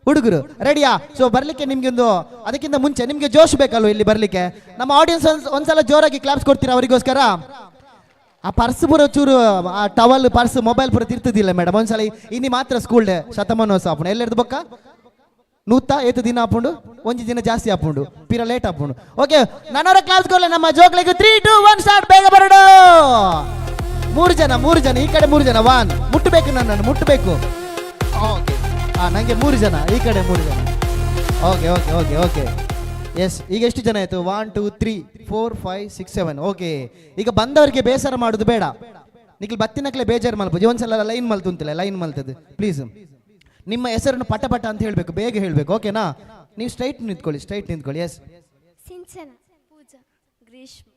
ಹುಡುಗರು. ರೆಡಿಯಾ? ಸೊ ಬರ್ಲಿಕ್ಕೆ ನಿಮ್ಗೆ ಒಂದು, ಅದಕ್ಕಿಂತ ಮುಂಚೆ ನಿಮ್ಗೆ ಜೋಶ್ ಬೇಕಲ್ವ ಇಲ್ಲಿ ಬರ್ಲಿಕ್ಕೆ? ನಮ್ಮ ಆಡಿಯನ್ಸ್ ಒಂದ್ಸಲ ಜೋರಾಗಿ ಕ್ಲಾಪ್ಸ್ ಕೊಡ್ತೀರಾ ಅವರಿಗೋಸ್ಕರ? ಆ ಪರ್ಸ್ ಪೂರ ಚೂರು, ಆ ಟವಲ್ ಪರ್ಸ್ ಮೊಬೈಲ್ ಪೂರ ತಿರ್ತದಿಲ್ಲ ಮೇಡಮ್. ಒಂದ್ಸಲ ಇನ್ನಿ ಮಾತ್ರ ಸ್ಕೂಲ್ ಡೇ ಶತಮಾನೋತ್ಸವ ಆಪುಂಡು. ಎಲ್ಲೆರ್ದು ಬೊಕ್ಕ ನೂತ ಏತು ದಿನ ಆಪುಂಡು, ಒಂಜಿ ದಿನ ಜಾಸ್ತಿ ಆಪುಂಡು, ಪಿರ ಲೇಟ್ ಆಪುಂಡು. ಓಕೆ, ನನ್ನವರ ಕ್ಲಾಸ್ ಕೊಡ್ಲೆ ನಮ್ಮ ಜೋಕ್ಲಿಗೆ. 3 2 1 ಸ್ಟಾರ್ಟ್. ಬೇಗ ಬರಡು. 3 ಜನ, 3 ಜನ, ಈ ಕಡೆ 3 ಜನ. 1 ಮುಟ್ಟಬೇಕು, ನನ್ನನ್ನು ಮುಟ್ಟಬೇಕು. ಓಕೆ, ಹಾಂ ನನಗೆ 3 ಜನ, ಈ ಕಡೆ 3 ಜನ. Okay okay okay okay yes. ಈಗ ಎಷ್ಟು ಜನ ಆಯಿತು? 1 2 3 4 5 6 7. ಓಕೆ, ಈಗ ಬಂದವರಿಗೆ ಬೇಸರ ಮಾಡೋದು ಬೇಡ. ನಿಖಿಲ್ ಬತ್ತಿನಕ್ಲೆ ಬೇಜಾರು ಮಲ್ಪುಜಿ. ಒಂದ್ಸಲ ಲೈನ್ ಮಲ್ತುಂತಿಲ್ಲ, ಲೈನ್ ಮಲ್ತದ್ದು ಪ್ಲೀಸ್. ನಿಮ್ಮ ಹೆಸರನ್ನು ಪಟ ಪಟ ಅಂತ ಹೇಳಬೇಕು, ಬೇಗ ಹೇಳಬೇಕು. ಓಕೆನಾ? ನೀವು ಸ್ಟ್ರೈಟ್ ನಿಂತ್ಕೊಳ್ಳಿ, ಸ್ಟ್ರೈಟ್ ನಿಂತ್ಕೊಳ್ಳಿ. ಎಸ್. ಸಿಂಚನ, ಪೂಜಾ, ಗ್ರೀಷ್ಮ,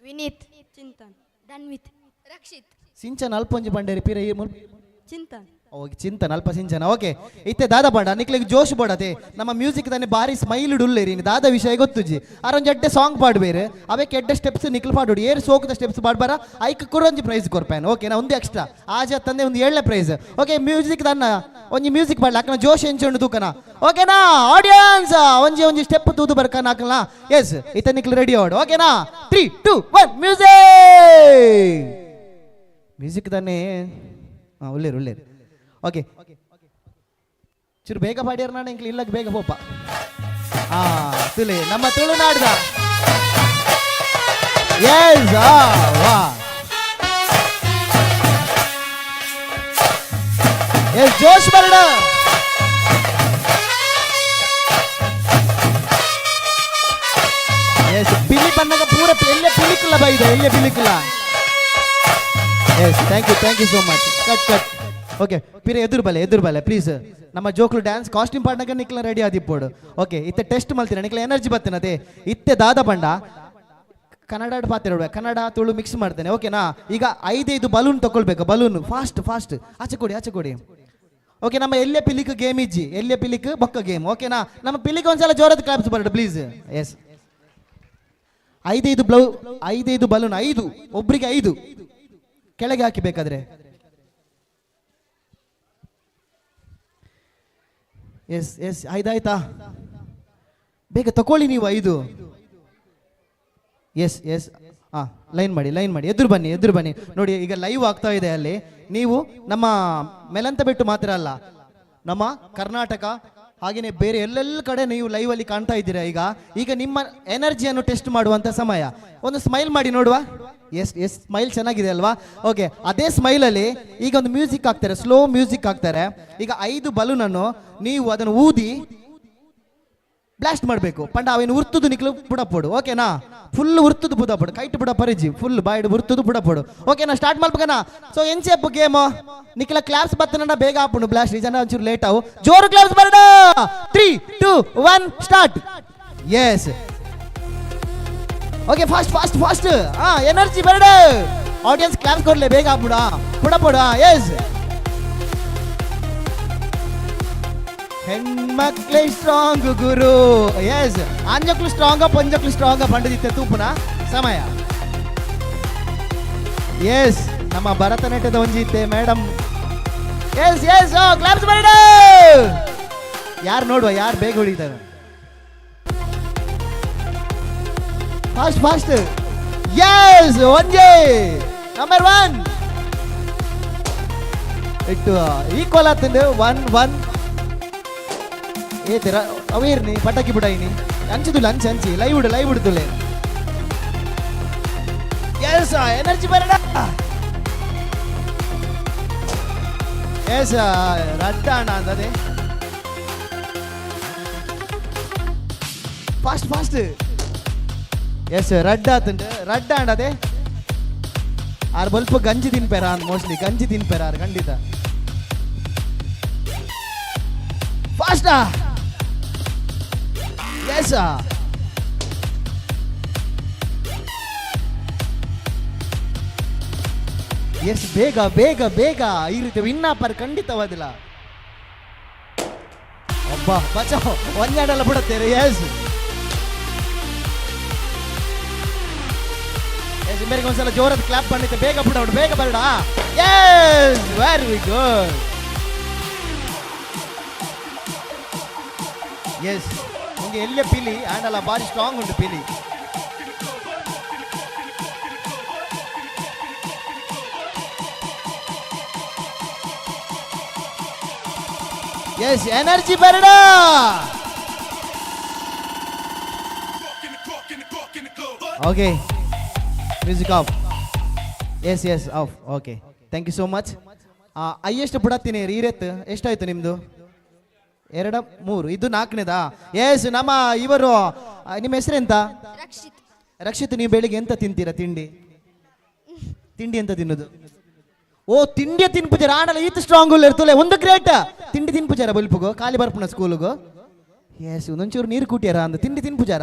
ವಿನೀತ್, ಚಿಂತನ್, ಧನ್ವಿತ್, ರಕ್ಷಿತ್. ಸಿಂಚನ ಅಲ್ಪೊಂಜಿ ಬಂಡೇರಿ ಪೀರ ಚಿಂತನ್. ಓಕೆ, ಚಿಂತನ್ ಅಲ್ಪ ಸಿಂಚನ. ಓಕೆ, ಇತ್ತೆ ದಾದ ಪಾಂಡ ನಿಕ್ಲಿಗೆ ಜೋಶ್ ಬೋಡತೆ. ನಮ್ಮ ಮ್ಯೂಸಿಕ್ ತಾನೆ ಬಾರಿ ಸ್ಮೈಲ್ ಉಲ್ಲೇರಿ. ದಾದ ವಿಷಯ ಗೊತ್ತುಜಿ. ಆರೊಂಜಿ ಎಡ್ಡೆ ಸಾಂಗ್ ಪಾಡ್ಬೇರು, ಅವಕ್ಕೆ ಎಡ್ಡೆ ಸ್ಟೆಪ್ಸ್ ನಿಕ್ಲು ಪಾಡೋಡು. ಏರು ಸೋಕದ ಸ್ಟೆಪ್ಸ್ ಪಾಡ್ಬಾರ, ಐಕ್ ಕುರೊಂಜಿ ಪ್ರೈಸ್ ಕೊರ್ಪೇನು. ಓಕೆ, ನಾ ಒಂದು ಎಕ್ಸ್ಟ್ರಾ ಆಜ ತಂದೆ ಒಂದು 7ನೇ ಪ್ರೈಸ್. ಓಕೆ, ಮ್ಯೂಸಿಕ್ ತನ್ನ ಒಂಜಿ ಮ್ಯೂಸಿಕ್ ಪಾಡ್ಲ ಅಕ್ಕನ ಜೋಶ್ ಎಂಚುಂಡು ತೂಕನ. ಓಕೆನಾ ಆಡಿಯನ್ಸ್? ಒಂಜಿ ಒಂಜಿ ಸ್ಟೆಪ್ ತೂದು ಬರ್ಕನ ಹಾಕಲ್ಲ. ಎಸ್, ಇತ್ತ ನಿಕ್ಲು ರೆಡಿ ಆಡು. ಓಕೆನಾ? 3 2 1 ಮ್ಯೂಸಿಕ್. ಮ್ಯೂಸಿಕ್ ತಾನೆ. ಹಾಂ, ಒಳ್ಳೇರು ಒಳ್ಳೇರು. ಓಕೆ, ಚೂರು ಬೇಗ ಪಾಡ್ಯಾರ ನಾನು ಇಂಕ್ಲಿ ಇಲ್ಲಕ್ಕೆ ಬೇಗ ಪೋಪ. ಆ ತುಳಿ ನಮ್ಮ ತುಳುನಾಡ್ದ. ಎಸ್, ವಾ ಎಸ್, ಜೋಶ್ ಬರಡ. ಎಸ್, ಬಿಳಿ ಬಣ್ಣಗ ಪೂರ ಎಲ್ಲೇ ಪಿಲಿಕುಲ್ಲ ಬೈದ, ಎಲ್ಲೇ ಪಿಲಿಕುಲ್ಲ. Yes, thank you, thank you so much. Cut cut. Okay, ಪಿರ ಎದುರು ಬಲೆ, ಎದುರು ಬಲೆ ಪ್ಲೀಸ್. ನಮ್ಮ ಜೋಕ್ಲು ಡ್ಯಾನ್ಸ್ ಕಾಸ್ಟ್ಯೂಮ್ ಪಾಡ್ನಾಗ ನಿಕ್ಲ ರೆಡಿ ಆದಿಪ್ಪೋಡು. ಓಕೆ, ಇತ್ತೆ ಟೆಸ್ಟ್ ಮಲ್ತಿನ ನಿಕ್ಲ ಎನರ್ಜಿ ಬತ್ತಿನದೆ. ಇತ್ತೆ ದಾದ ಬಂಡ ಕನ್ನಡ ಪಾತ್ರ, ಕನ್ನಡ ತುಳು ಮಿಕ್ಸ್ ಮಾಡ್ತೇನೆ. ಓಕೆನಾ? ಈಗ 5 5 ಬಲೂನ್ ತಗೊಳ್ಬೇಕು. ಬಲೂನ್ ಫಾಸ್ಟ್ ಫಾಸ್ಟ್ ಆಚೆ ಕೊಡಿ, ಆಚೆ ಕೊಡಿ. ಓಕೆ, ನಮ್ಮ ಎಲ್ಲೇ ಪಿಲಿಕ್ ಗೇಮ್ ಇಜ್ಜಿ, ಎಲ್ಲೇ ಪಿಲಿಕ್ ಬೊಕ್ಕ ಗೇಮ್. ಓಕೆನಾ? ನಮ್ಮ ಪಿಲಿಕ್ ಒಂದ್ಸಲ ಜೋರದ ಕ್ಲಾಪ್ಸ್ ಬರಡು ಪ್ಲೀಸ್. ಎಸ್, 5 5 ಬ್ಲೌ 5 5 ಬಲೂನ್, 5 ಒಬ್ರಿಗೆ 5 ಕೆಳಗೆ ಹಾಕಿ ಬೇಕಾದ್ರೆ. ಎಸ್ ಎಸ್, 5 ಆಯ್ತಾ? ಬೇಗ ತಕೊಳ್ಳಿ ನೀವು 5. Yes yes, ಹಾಂ, ಲೈನ್ ಮಾಡಿ, ಲೈನ್ ಮಾಡಿ, ಎದುರು ಬನ್ನಿ, ಎದುರು ಬನ್ನಿ. ನೋಡಿ ಈಗ ಲೈವ್ ಆಗ್ತಾ ಇದೆ ಅಲ್ಲಿ. ನೀವು ನಮ್ಮ ಮೆಲಂತ ಬೆಟ್ಟು ಮಾತ್ರ ಅಲ್ಲ, ನಮ್ಮ ಕರ್ನಾಟಕ ಹಾಗೆಯೇ ಬೇರೆ ಎಲ್ಲೆಲ್ಲ ಕಡೆ ನೀವು ಲೈವಲ್ಲಿ ಕಾಣ್ತಾ ಇದ್ದೀರಾ. ಈಗ ಈಗ ನಿಮ್ಮ ಎನರ್ಜಿಯನ್ನು ಟೆಸ್ಟ್ ಮಾಡುವಂಥ ಸಮಯ. ಒಂದು ಸ್ಮೈಲ್ ಮಾಡಿ ನೋಡುವ. ಎಸ್ ಎಸ್, ಸ್ಮೈಲ್ ಚೆನ್ನಾಗಿದೆ ಅಲ್ವಾ? ಓಕೆ, ಅದೇ ಸ್ಮೈಲಲ್ಲಿ ಈಗ ಒಂದು ಮ್ಯೂಸಿಕ್ ಹಾಕ್ತಾರೆ, ಸ್ಲೋ ಮ್ಯೂಸಿಕ್ ಹಾಕ್ತಾರೆ. ಈಗ 5 ಬಲೂನನ್ನು ನೀವು ಅದನ್ನು ಊದಿ ಬ್ಲಾಸ್ಟ್ ಮಾಡಬೇಕು. ಪಂಡ ಅವೇನು ಉರ್ತುದು ನಿಕ್ಲು ಬುಡಪೋಡು, ಓಕೆನಾ? ಫುಲ್ ಉರ್ತುದು ಬುಡಪೋಡು, ಕೈಟ್ ಬುಡ ಪರಿಜಿ, ಫುಲ್ ಬಾಯ್ಡ್ ಉರ್ತುದು ಬುಡಪೋಡು, ಓಕೆನಾ? ಸ್ಟಾರ್ಟ್ ಮಾಡ್ಬೇಕನಾ? ಸೊ ಎಂಚೆಪ್ಪು ಗೇಮು ನಿಕ್ಲ ಕ್ಲಾಪ್ಸ್ ಬತ್ತನ ಬೇಗ ಆಪುಂಡು ಬ್ಲಾಸ್ಟ್, ಈ ಜನ ಒಂಚೂರು ಲೇಟ್ ಆವು. ಜೋರು ಕ್ಲಾಪ್ಸ್ ಬರಡ. 3 2 1 start. Yes, okay, fast fast fast. ಹಾ, ಎನರ್ಜಿ ಬರಡ. ಆಡಿಯನ್ಸ್ ಕ್ಲಾಪ್ಸ್ ಕೊಡ್ಲೆ, ಬೇಗ ಆಪುಡ ಬುಡಪೋಡು. ಎಸ್, ಹೆಣ್ಮಕ್ಳೇ ಸ್ಟ್ರಾಂಗ್ ಗುರು. ಎಸ್, ಅಂಜಕ್ಲು ಸ್ಟ್ರಾಂಗ ಪಂಜಕ್ಲು ಸ್ಟ್ರಾಂಗ ಪಂಡದಿತ್ತೆ ತೂಪುನ ಸಮಯ. ಎಸ್, ನಮ್ಮ ಭರತನಾಟ್ಯದ ಒಂಜಿತ್ತೆ ಮೇಡಮ್. ಎಸ್ ಎಸ್, ಕ್ಲಾಪ್ಸ್ ಬರಡ. ಯಾರು ನೋಡುವ, ಯಾರು ಬೇಗ ಹೊಡಿತಾರೆ. Fast fast. S, ಒಂಜೆ ನಂಬರ್ 1 ಇಟ್ಟು ಈಕ್ವಲ್ ಆತಂಡು. 1 1 ಏ ತೆರ ಅವೇರ್ನಿ ಪಟಾಕಿ ಬುಡಾಯಿನಿ ಅಂಚುದುಲ್ಲ, ಅಂಚು ಅಂಚಿ ಲೈವ್ ಉಡು, ಲೈವ್ ಉಡುದುಲೆ. ಎಸ್, ಎನರ್ಜಿ ಬರಡ. ಎಸ್, ರಡ್ಡ ಅಣ್ಣ ಅಂದದೆ. Fast fast. S, ರಡ್ಡ ಆತುಂಡು, ರಡ್ಡ ಅಣ್ಣ ಅದೇ. ಆರು ಬಲ್ಪ ಗಂಜಿ ತಿನ್ಪೇರ ಅಂದ್, ಮೋಸ್ಟ್ಲಿ ಗಂಜಿ ತಿನ್ಪೇರ ಆರು ಖಂಡಿತ. ಫಾಸ್ಟಾ. ಎಸ್ ಎಸ್, ಬೇಗ ಬೇಗ ಬೇಗ. ಈ ರೀತಿ ವಿನ್ನಾಪರ್ ಖಂಡಿತವಾದಿಲ್ಲ. ಒಬ್ಬ ಬಚಾವ್ ಒಂದೆರಡೆಲ್ಲ ಬಿಡುತ್ತೇನೆ. ಎಸ್ ಎಸ್, ಮೇರೆಗೆ ಒಂದ್ಸಲ ಜೋರದ ಕ್ಲಾಪ್ பண்ணிட்டு ಬೇಗ ಬಿಡೋಣ, ಬೇಗ ಬರಡ. Yes, very good. S, ನಿಮಗೆ ಎಲ್ಲೇ ಪಿಲಿ ಆಂಡಲ್ಲ ಭಾರಿ ಸ್ಟ್ರಾಂಗ್ ಉಂಟು ಪಿಲಿ. ಎಸ್, ಎನರ್ಜಿ ಬರಡ. Okay, music off. Yes yes, off. Okay, thank you so much. Highest ಬಿಡತ್ತೀನಿ ರೀರೆತ್. ಎಷ್ಟಾಯ್ತು ನಿಮ್ಮದು? 2 3, ಇದು 4ನೇದಾ? ಎಸ್, ನಮ್ಮ ಇವರು, ನಿಮ್ಮ ಹೆಸರೆಂತ? ರಕ್ಷಿತ್. ರಕ್ಷಿತ್, ನೀವು ಬೆಳಿಗ್ಗೆ ಎಂತ ತಿಂತೀರಾ? ತಿಂಡಿ ತಿಂಡಿ ಎಂತ ತಿನ್ನೋದು? ಓ, ತಿಂಡಿ ತಿನ್ಪುಜಾರ ಆಂಡಲ ಈತ ಸ್ಟ್ರಾಂಗ್ ಇರ್ತಲೆ ಒಂದು ಗ್ರೇಟ್. ತಿಂಡಿ ತಿನ್ಪುಜಾರ ಬಲ್ಪುಗು ಖಾಲಿ ಬರ್ಪುನ ಸ್ಕೂಲುಗು? ಎಸ್, ಒಂದೊಂಚೂರು ನೀರು ಕೂಟಿಯಾರ ಅಂದ. ತಿಂಡಿ ತಿನ್ಪುಜಾರ?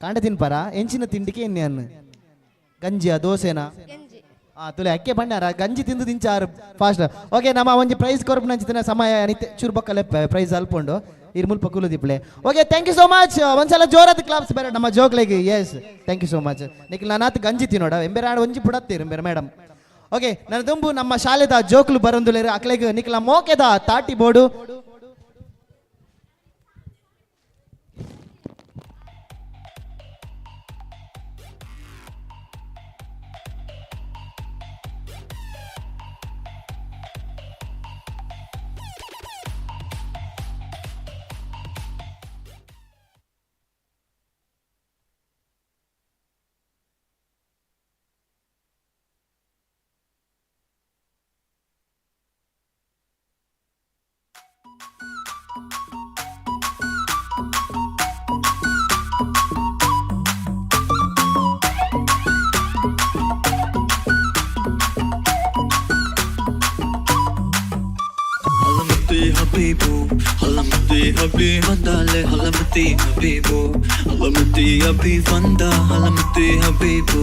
ಕಾಂಡ ತಿನ್ಪಾರ? ಎಂಚಿನ ತಿಂಡಿಗೆ ಎಣ್ಣೆ ಅನ್ನು ಗಂಜಿಯ ದೋಸೆನಾ? ತುಲೆ ಅಕ್ಕೆ ಬಣ್ಣಾರ ಗಂಜಿ ತಿಂದು ತಿಂಚಾರು ಫಾಸ್ಟ್. ಓಕೆ, ನಮ್ಮ ಒಂಜಿ ಪ್ರೈಸ್ ಕೊರಪು ನಂಚಿನ ಸಮಯ ಅನಿತೆ ಚೂರು ಬಕ್ಕಲೆ ಪ್ರೈಸ್ ಅಲ್ಪೊಂಡು ಇರ್ ಮುಲ್ಪ ಕುಲುದಿಪ್ಲೆ. Okay, thank you so much. ಒಂದ್ಸಲ ಜೋರಾದ ಕ್ಲಾಪ್ಸ್ ಬೇರೆ ನಮ್ಮ ಜೋಕ್ಲೆಗೆ. Yes, thank you so much. Nikhil ನಾನಾತ್ ಗಂಜಿ ತಿನ್ನೋಡ ಎಂಬೇರೆ ಆಡ ಒಂಜಿ ಪುಡತ್ತೀರು ಎಂಬೇರೆ ಮೇಡಮ್. ಓಕೆ, ನನ್ನ ದುಂಬು ನಮ್ಮ ಶಾಲೆದ ಜೋಕ್ಲು ಬರಂದುಲೇರು ಅಕ್ಲೆಗ್ ನಿಖಿಲ ಮೋಕೆದ ತಾಟಿ board. Halamati habibu, halamati habibanda, halamati habibu,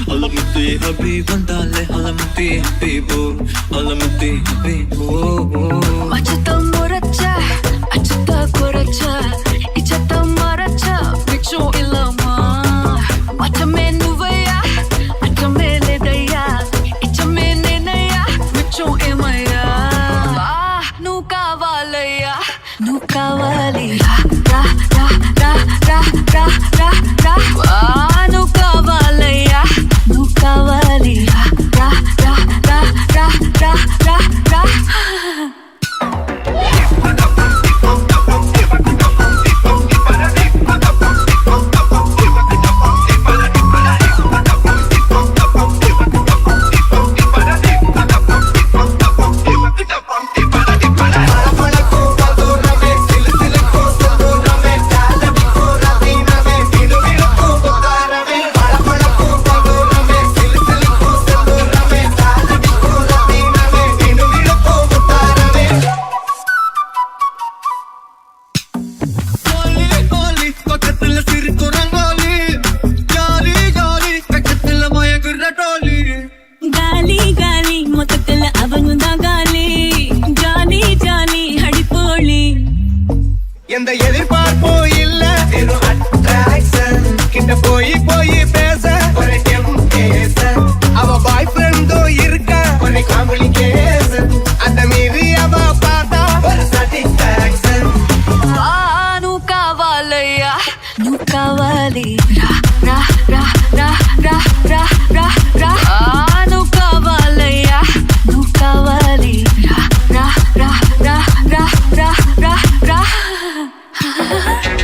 halamati habibandale, halamati habibu, halamati habibu. Achata moracha, achata koracha, ichata maracha, vichu ilama. Achame nuvaya, achame ledaya, ichame nenaya, vichu emaya. Ah, nu kavalaya, nu kavali. Ra ra ra ra ra ra ra. எந்த எதிர்பார்ப்பும் இல்ல, வெறும் attraction. கிட்ட போய் போய் பேச ஒரு temptation. அவ பாய் ஃப்ரெண்டும் இருக்கா, ஒரு காம்ப்ளிகேஷன். அத மீறி அவ பார்த்தா ஒரு சாட்டிஸ்பாக்சன். నువ్వు కావాలయ్యా, నువ్వు కావాలి. రా రా రా రా రా రా రా రా. నువ్వు కావాలయ్యా, నువ్వు కావాలి. రా రా రా రా రా రా రా రా.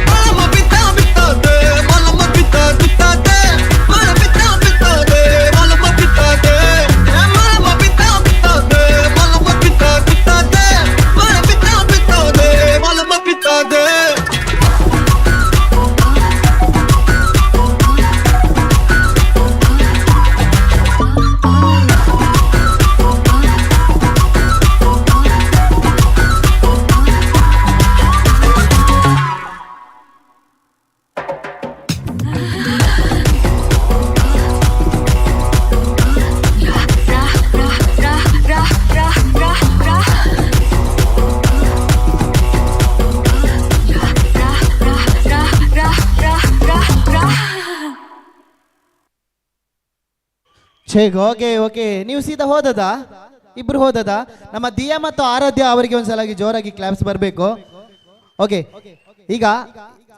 மலம பித்தா பித்தாதே, மலம பித்தா பித்தாதே, மல பித்தா பித்தாதே, மலம பித்தாதே, மலம பித்தா பித்தாதே, மலம பித்தா பித்தாதே, மல பித்தா பித்தாதே, மலம பித்தாதே. రా రా రా రా రా రా రా రా రా రా రా రా రా. ಛೇ, ಓಕೆ ಓಕೆ, ನೀವು ಸೀದಾ ಹೋದದಾ? ಇಬ್ರು ಹೋದದಾ? ನಮ್ಮ ದಿಯಾ ಮತ್ತು ಆರಾಧ್ಯ ಅವರಿಗೆ ಒಂದ್ಸಲಾಗಿ ಜೋರಾಗಿ ಕ್ಲಾಪ್ಸ್ ಬರಬೇಕು. ಓಕೆ, ಈಗ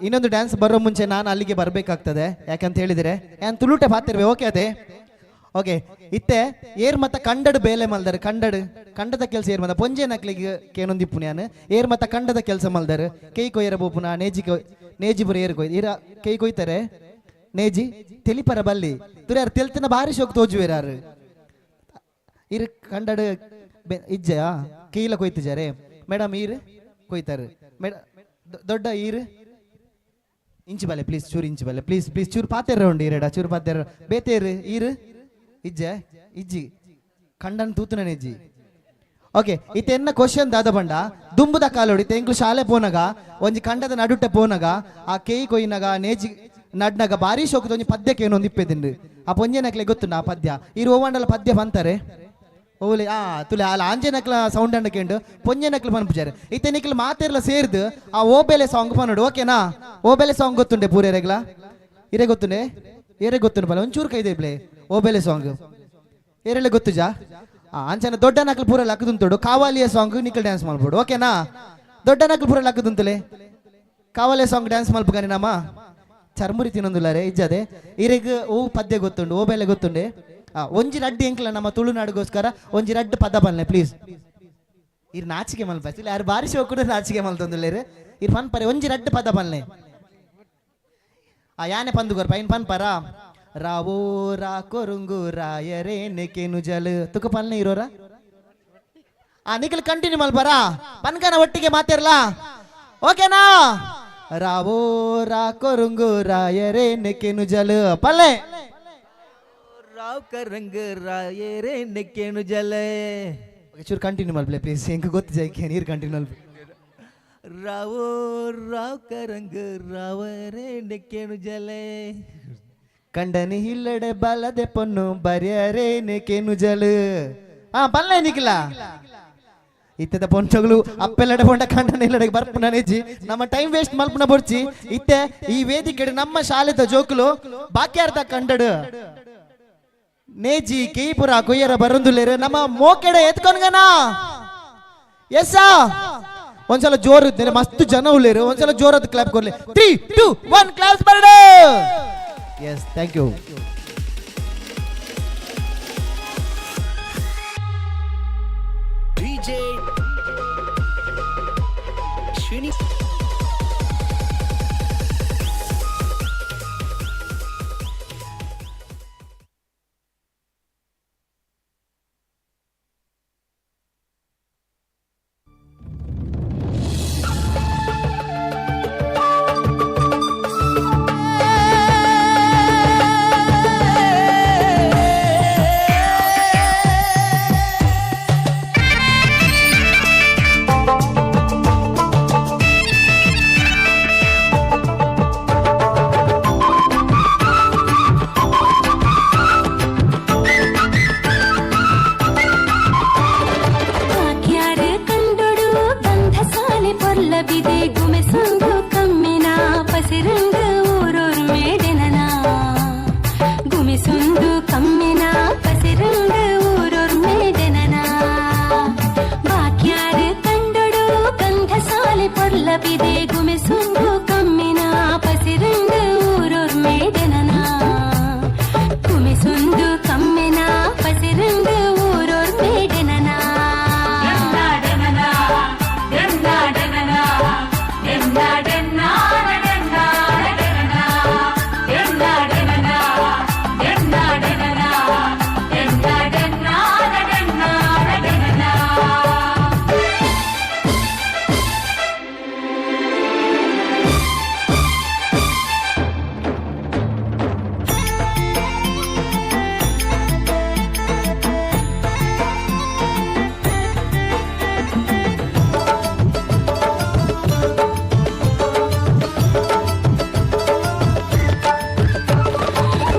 ಇನ್ನೊಂದು ಡ್ಯಾನ್ಸ್ ಬರೋ ಮುಂಚೆ ನಾನು ಅಲ್ಲಿಗೆ ಬರಬೇಕಾಗ್ತದೆ. ಯಾಕಂತ ಹೇಳಿದರೆ ನಾನು ತುಳುಟೆ ಪಾತಿರ್ವೆ. ಓಕೆ, ಅದೇ ಓಕೆ. ಇತ್ತೆ ಏರ್ ಮತ್ತ ಕಂಡಡು ಬೇಲೆ ಮಲ್ದಾರೆ, ಕಂಡಡು ಕಂಡದ ಕೆಲಸ ಏರ್ ಮತ್ತ ಪೊಂಜೆ ನಕ್ಲಿಗೆ ಕೇನೊಂದಿಪ್ಪು ನಾನು. ಏರ್ ಮತ್ತ ಕಂಡದ ಕೆಲಸ ಮಲ್ದಾರೆ, ಕೈ ಕೊಯ್ಯರ ಬೋಪುನ ನೇಜಿ ನೇಜಿ ಬುರ ಏರ್ ಕೊಯ್ ಇರ ಕೈ ಕೊಯ್ತಾರೆ ನೇಜಿ ತೆಲಿಪರ ಬಲ್ಲಿ ತುರ್ಯಾರು ತೆಲ್ತಿನ ಬಾರಿ ಶೋಕ್ ತೋಜುವೇರಾರು ಇರ್ ಕಂಡಡು ಇಜ್ಜೆಯಾ ಕೀಲ ಕೊಯ್ತಿಜಾರೆ ಮೇಡಮ್. ಈರ್ ಕೊಯ್ತಾರೆ ಮೇಡ ದೊಡ್ಡ ಈರ್ ಇಂಚು ಬಲೆ ಪ್ಲೀಸ್, ಚೂರು ಇಂಚು ಬಲೆ ಪ್ಲೀಸ್ ಪ್ಲೀಸ್, ಚೂರು ಪಾತೆರ ಉಂಡು ಈರಡ ಚೂರು ಪಾತೆರ ಬೇತೇರು ಈರ್ ಇಜ್ಜೆ ಇಜ್ಜಿ ಕಂಡನ್ ತೂತುನ ಇಜ್ಜಿ. ಓಕೆ, ಇತ್ತೆ ಎನ್ನ ಕ್ವಶನ್ ದಾದ ಬಂಡ ದುಂಬುದ ಕಾಲೋಡಿ ಇತ್ತೆ ಎಂಕ್ಲು ಶಾಲೆ ಪೋನಗ ಒಂಜಿ ಕಂಡದ ನಡುಟೆ ಪೋನಗ ಆ ಕೇಯಿ ಕೊಯ್ನಗ ನೇಜಿ ನಡ್ನಗ ಬಾರಿ ಶೋಕದ ಒಂಜಿ ಪದ್ಯಕ್ಕೆ ಏನೊಂದು ಇಪ್ಪೆದಿಂಡು. ಆ ಪೊಂಜೆನಕ್ಲೆ ಗೊತ್ತುಂಡು ಆ ಪದ್ಯ. ಈರು ಓವಂಡಲ ಪದ್ಯ ಬಂತಾರೆ ಓಲೆ ಆ ತುಲೆ ಅಲ್ಲ ಆಂಜನಕ್ಲ ಸೌಂಡ್ ಅಂಡ ಕೇಂಡು ಪೊಂಜೆನಕ್ಲು ಪನ್ಪುಜಾರೆ. ಇತ್ತೆ ನಿಕ್ಲು ಮಾತೆರ್ಲ ಸೇರ್ದು ಆ ಓಬೆಲೆ ಸಾಂಗ್ ಪನ್ನೋಡು. ಓಕೆನಾ? ಓಬೆಲೆ ಸಾಂಗ್ ಗೊತ್ತುಂಡೆ ಪೂರೆರೆಗ್ಲ? ಇರೆ ಗೊತ್ತುಂಡೆ? ಏರೆ ಗೊತ್ತುಂಡು ಬಲ ಒಂಚೂರು ಕೈದೆ ಪ್ಲೇ ಓಬೆಲೆ ಸಾಂಗ್ ಏರೆಲೆ ಗೊತ್ತುಜಾ? ಆ ಅಂಚನ ದೊಡ್ಡ ನಕ್ಲು ಪೂರ ಲಕ್ಕದುಂತೋಡು ಕಾವಾಲಿಯ ಸಾಂಗ್ ನಿಕ್ಲು ಡ್ಯಾನ್ಸ್ ಮಾಡ್ಬೋಡು. ಓಕೆನಾ? ದೊಡ್ಡ ನಕ್ಲು ಪೂರ ಲಕ್ಕದುಂತಲೆ ಕಾವಾಲಿಯ ಸಾಂಗ್ ಡ್ಯಾನ್ಸ್ ಮಲ್ಪುಗಾನಿ ನಮ್ಮ ಚರ್ಮುರಿ ತಿನ್ನೊಂದುಲ್ಲಾರೆ ಇಜ್ಜದೆ. ಇರೆಗ್ ಓ ಪದ್ಯ ಗೊತ್ತುಂಡು, ಓಬೆಲೆ ಗೊತ್ತುಂಡೆ. ಒಂಜಿ ರಡ್ಡು ಎಂಕ್ಲ ನಮ್ಮ ತುಳುನಾಡಿಗೋಸ್ಕರ ಒಂಜಿ ರಡ್ಡು ಪದ ಬಲ್ಲೆ ಪ್ಲೀಸ್. ಇರ್ ನಾಚಿಕೆ ಮಲ್ಪ ಇಲ್ಲ ಯಾರು ಬಾರಿ ಶೋಕುಡು ನಾಚಿಕೆ ಮಲ್ತೊಂದುಲ್ಲೇರು. ಇರ್ ಪನ್ಪರೆ ಒಂಜಿ ರಡ್ಡು ಪದ ಬಲ್ಲೆ. ಆ ಯಾನೆ ಪಂದುಗೋರ್ ಪೈನ್ ಪನ್ಪರ ರಾವೋ ರಾ ಕೊರುಂಗು ರಾಯರೇ ನೆಕೆನು ಜಲ ತುಕ ಪಲ್ನೆ ಇರೋರ. ಆ ನಿಖಲ್ ಕಂಟಿನ್ಯೂ ಮಲ್ಪರ ಪನ್ಕನ ಒಟ್ಟಿಗೆ ಮಾತಿರ್ಲಾ. ಓಕೆನಾ? ರಾವೋ ರಾ ಕೊರುಂಗು ರಾಯರೇ ನೆಕೆನು ಜಲ ಪಲ್ಲೆ ರಾವ್ ಕರಂಗ ರಾಯರೇ ನೆಕೆನು ಜಲ. ಚೂರು ಕಂಟಿನ್ಯೂ ಮಲ್ಪಲೆ ಪ್ಲೀಸ್, ಎಂಕ್ ಗೊತ್ತು ಜೈಕೆ ನೀರು ಕಂಟಿನ್ಯೂ ಮಲ್ಪ. ರಾವೋ ರಾವ್ ಕರಂಗ ರಾವರೇ ನೆಕೆನು ಜಲೆ ಕಂಡನಿ ಇಲ್ಲಡೆ ಬಲದೆ ಪೊನ್ನು ಬರ್ಯರೇ ನೆಕೆನು ಜಲ. ಆ ಪಲ್ಲೆ ನಿಖಿಲ ಇತ್ತೆದ ಪೊಂಚಗಳು ಅಪ್ಪೆಲ್ಲಡೆ ಪೊಂಡ ಕಂಡನ ಇಲ್ಲಡೆ ಬರ್ಪುನ ನೆಜ್ಜಿ ನಮ್ಮ ಟೈಮ್ ವೇಸ್ಟ್ ಮಲ್ಪುನ ಬೊರ್ಚಿ. ಇತ್ತೆ ಈ ವೇದಿಕೆ ನಮ್ಮ ಶಾಲೆದ ಜೋಕುಲು ಬಾಕ್ಯಾರ್ದ ಕಂಡಡು ನೇಜಿ ಕೇಪುರ ಕೊಯ್ಯರ ಬರಂದುಲೇರು ನಮ್ಮ ಮೋಕೆಡೆ ಎತ್ಕೊಂಡ್ಗನ ಎಸ್ಸ ಒಂದ್ಸಲ ಜೋರು ಇದ್ದೇನೆ ಮಸ್ತ್ ಜನ ಉಳ್ಳೇರು ಒಂದ್ಸಲ ಜೋರದ್ ಕ್ಲಾಪ್ ಕೊಡ್ಲಿ. 3 2 1 ಕ್ಲಾಪ್ಸ್ ಬರಡು. Yes, thank you. DJ Srini. ಪೊರ್ಲಬಿದೆ ಗುಮೆಸುಂದು ಕಮ್ಮಿನ ಪಸಿರಂಗ ಊರೂರ್ ಮೇಡೆನನ ಗುಮೆಸುಂದು ಕಮ್ಮಿನ ಪಸಿರಂಗ ಊರೂರ್ ಮೇಡೆನನ ಬಾಕ್ಯಾರ ಕಂಡೊಡು ಗಂಧಸಾಲೆ ಪೊರ್ಲಬಿದೆ ಗುಮೆಸುಂದು ಕಮ್ಮಿನ ಪಸಿರಂಗ ಊರೂರ್ ಮೇಡೆನನ ಗುಮೆಸುಂದು ಕಮ್ಮಿನ ಪಸಿರಂಗ ಊರೂರ್ ಮೇಡೆನನ.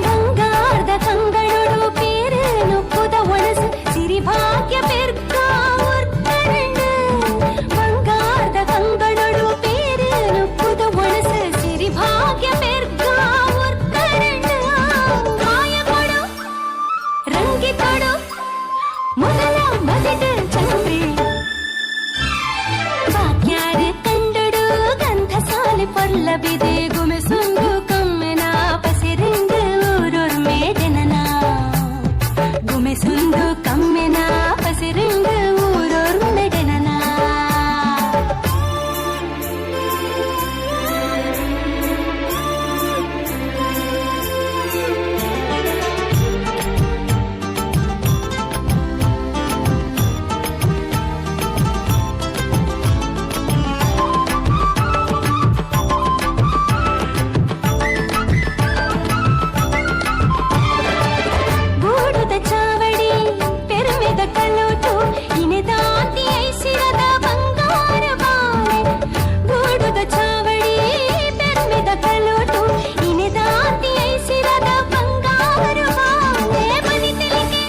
ಬಂಗಾರದ ಕಂಗಳೊಡು ಪೇರೇನು ಪುದ ಒಣಸು ಸಿರಿಭಾಗ್ಯ ಪೆರ್ಗ ಒರ್ಕರಂಡು. ಬಂಗಾರದ ಕಂಗಳೊಡು ಪೇರೇನು ಪುದ ಒಣಸು ಸಿರಿಭಾಗ್ಯ ಪೆರ್ಗ ಒರ್ಕರಂಡು. ಮಾಯ ಕೊಡು ರಂಗಿ ಕೊಡು ಮೊದಲ ಮದಿಟ ಚಂದ್ರಿ. ಬಾಕ್ಯಾರ ಕಂಡಡು ಗಂಧಸಾಲೆ ಪೊರ್ಲಬಿದೆ ಗುಮೆಸುಂದು ಕಮ್ಮೆನ ಪಸಿರಿಂಗ ಊರೂರ್ ಮೇಡೆನನ ಗುಮೆಸುಂದು ಕಮ್ಮೆನ ಪಸಿರಿಂಗ ಊರೂರ್ ಮೇಡೆನನ. ಗೂಡುದ ಚಾವಡಿ ಪೆರುಮೆದ ಕಲ್ಲೋಟು ಇನೆದಾತಿ ಐಸಿರದ ಬಂಗಾರ ಬಾಳೆ. ಗೂಡುದ ಚಾವಡಿ ಪೆರುಮೆದ ಕಲ್ಲೋಟು ಇನೆದಾತಿ ಐಸಿರದ ಬಂಗಾರ ಬಾಳೆ. ಮನಿತಲಿಕೆ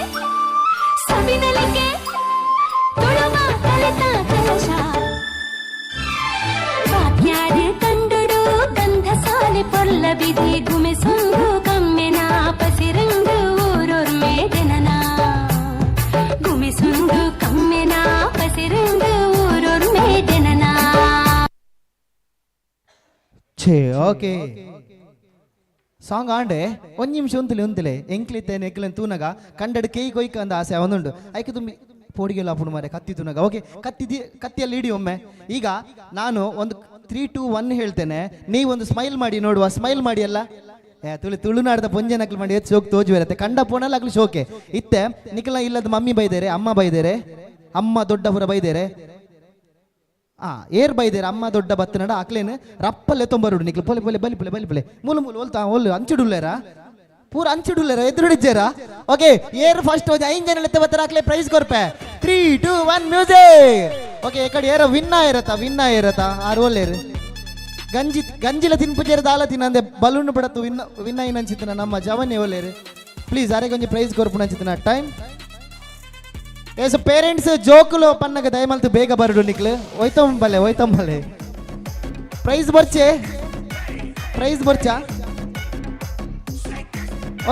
ಸಬಿನಲಿಕೆ ತುಳುವ ಕಲಿತ ಕಲಶ. ಬಾಕ್ಯಾರ ಕಂಡಡು ಗಂಧಸಾಲೆ ಪೊರ್ಲಬಿದೆ ಗುಮೆಸುಂದು ಕಮ್ಮೆನ ಪಸಿರಂಗ ಊರೂರ್ ಮೇಡೆನನ ಗುಮೆಸುಂದು ಕಮ್ಮೆನ ಪಸಿರಂಗ ಊರೂರ್ ಮೇಡೆನನ. ಛೇ, ಓಕೆ, ಸಾಂಗ್ ಆಂಡೆ. ಒಂಜಿ ನಿಮಿಷ ಉಂತಲೆ ಉಂತಲೆ. ಎಂಕ್ಲಿತ್ತೆ ನೆಕ್ಲೆನ್ ತೂನಗ ಕಂಡಡ್ ಕೇಯಿ ಕೊಯ್ಕ ಅಂದ ಆಸೆ ಅವನುಂಡು. ಐಕೆ ತುಂಬಿ ಪೋಡಿಗೆಲ್ಲ ಅಪ್ಪುಡು ಮಾರೆ ಕತ್ತಿ ತೂನಗ. ಓಕೆ, ಕತ್ತಿ ಕತ್ತಿಯಲ್ಲಿ ಇಡಿ ಒಮ್ಮೆ. ಈಗ ನಾನು ಒಂದು 3 2 1 ಹೇಳ್ತೇನೆ, ನೀವೊಂದು ಸ್ಮೈಲ್ ಮಾಡಿ ನೋಡುವ. ಸ್ಮೈಲ್ ಮಾಡಿ ಅಲ್ಲ. ಏ ತುಳು ತುಳುನಾಡ್ದ ಪೊಂಜನಕ್ಲು ಮಾಡಿ ಎತ್ತು ಶೋಕ್ ತೋಜು ಬರುತ್ತೆ. ಕಂಡ ಪೋನಲ್ಲ ಅಕ್ಲು ಶೋಕೆ ಇತ್ತೆ. ನಿಖಲ ಇಲ್ಲದ ಮಮ್ಮಿ ಬೈದೇರೆ, ಅಮ್ಮ ಬೈದೇರೆ, ಅಮ್ಮ ದೊಡ್ಡ ಪುರ ಬೈದೇರೆ, ಏರ್ ಬೈದೇರೆ, ಅಮ್ಮ ದೊಡ್ಡ ಬತ್ತನಡ ಅಕ್ಲೇನು ರಪ್ಪಲ್ಲೇ ತೊಂಬರುಡು. ನಿಕ್ಲು ಪೊಲೆ ಪೊಲೆ ಬಲಿ ಪೊಲೆ ಬಲಿ ಪೊಲೆ ಮೂಲು ಮೂಲು ಒಲ್ತಾ ಒಲ್ಲು ಅಂಚಿಡುಲ್ಲೇರ ಪೂರ ಅಂಚಿಡುಲ್ಲೇರ ಎದುರುಡಿಜ್ಜೇರ. ಓಕೆ, ಏರ್ ಫಸ್ಟ್ ಒಂಜಿ 5 ಜನ ಎತ್ತೆ ಬತ್ತರ ಅಕ್ಲೆ ಪ್ರೈಸ್ ಕೊರ್ಪೆ. 3 2 1 ಮ್ಯೂಸಿಕ್. ಓಕೆ, ಈ ಕಡೆ ಏರ ವಿನ್ನ ಏರತ ವಿನ್ನ ಏರತ ಆರು ಒಲ್ಲೇರು ಗಂಜಿ ಗಂಜಿಲ ತಿನ್ಪುಜೇರ ದಾಲ ತಿನ್ನಂದೆ ಬಲೂನ್ ಬಡತು ವಿನ್ನ ವಿನ್ನ ಏನಂಚಿತನ ನಮ್ಮ ಜವನೇ ಒಲ್ಲೇರು. ಪ್ಲೀಸ್ ಅರೆ ಕೊಂಚ ಪ್ರೈಸ್ ಕೊರ್ಪುನಂಚಿತನ ಟೈಮ್. ಎಸ್ ಪೇರೆಂಟ್ಸ್ ಜೋಕುಲು ಪನ್ನಗ ದಯಮಲ್ತು ಬೇಗ ಬರಡು ನಿಕ್ಲು. ಒಯ್ತಂಬಲೆ ಒಯ್ತಂಬಲೆ ಪ್ರೈಸ್ ಬರ್ಚೆ ಪ್ರೈಸ್ ಬರ್ಚಾ.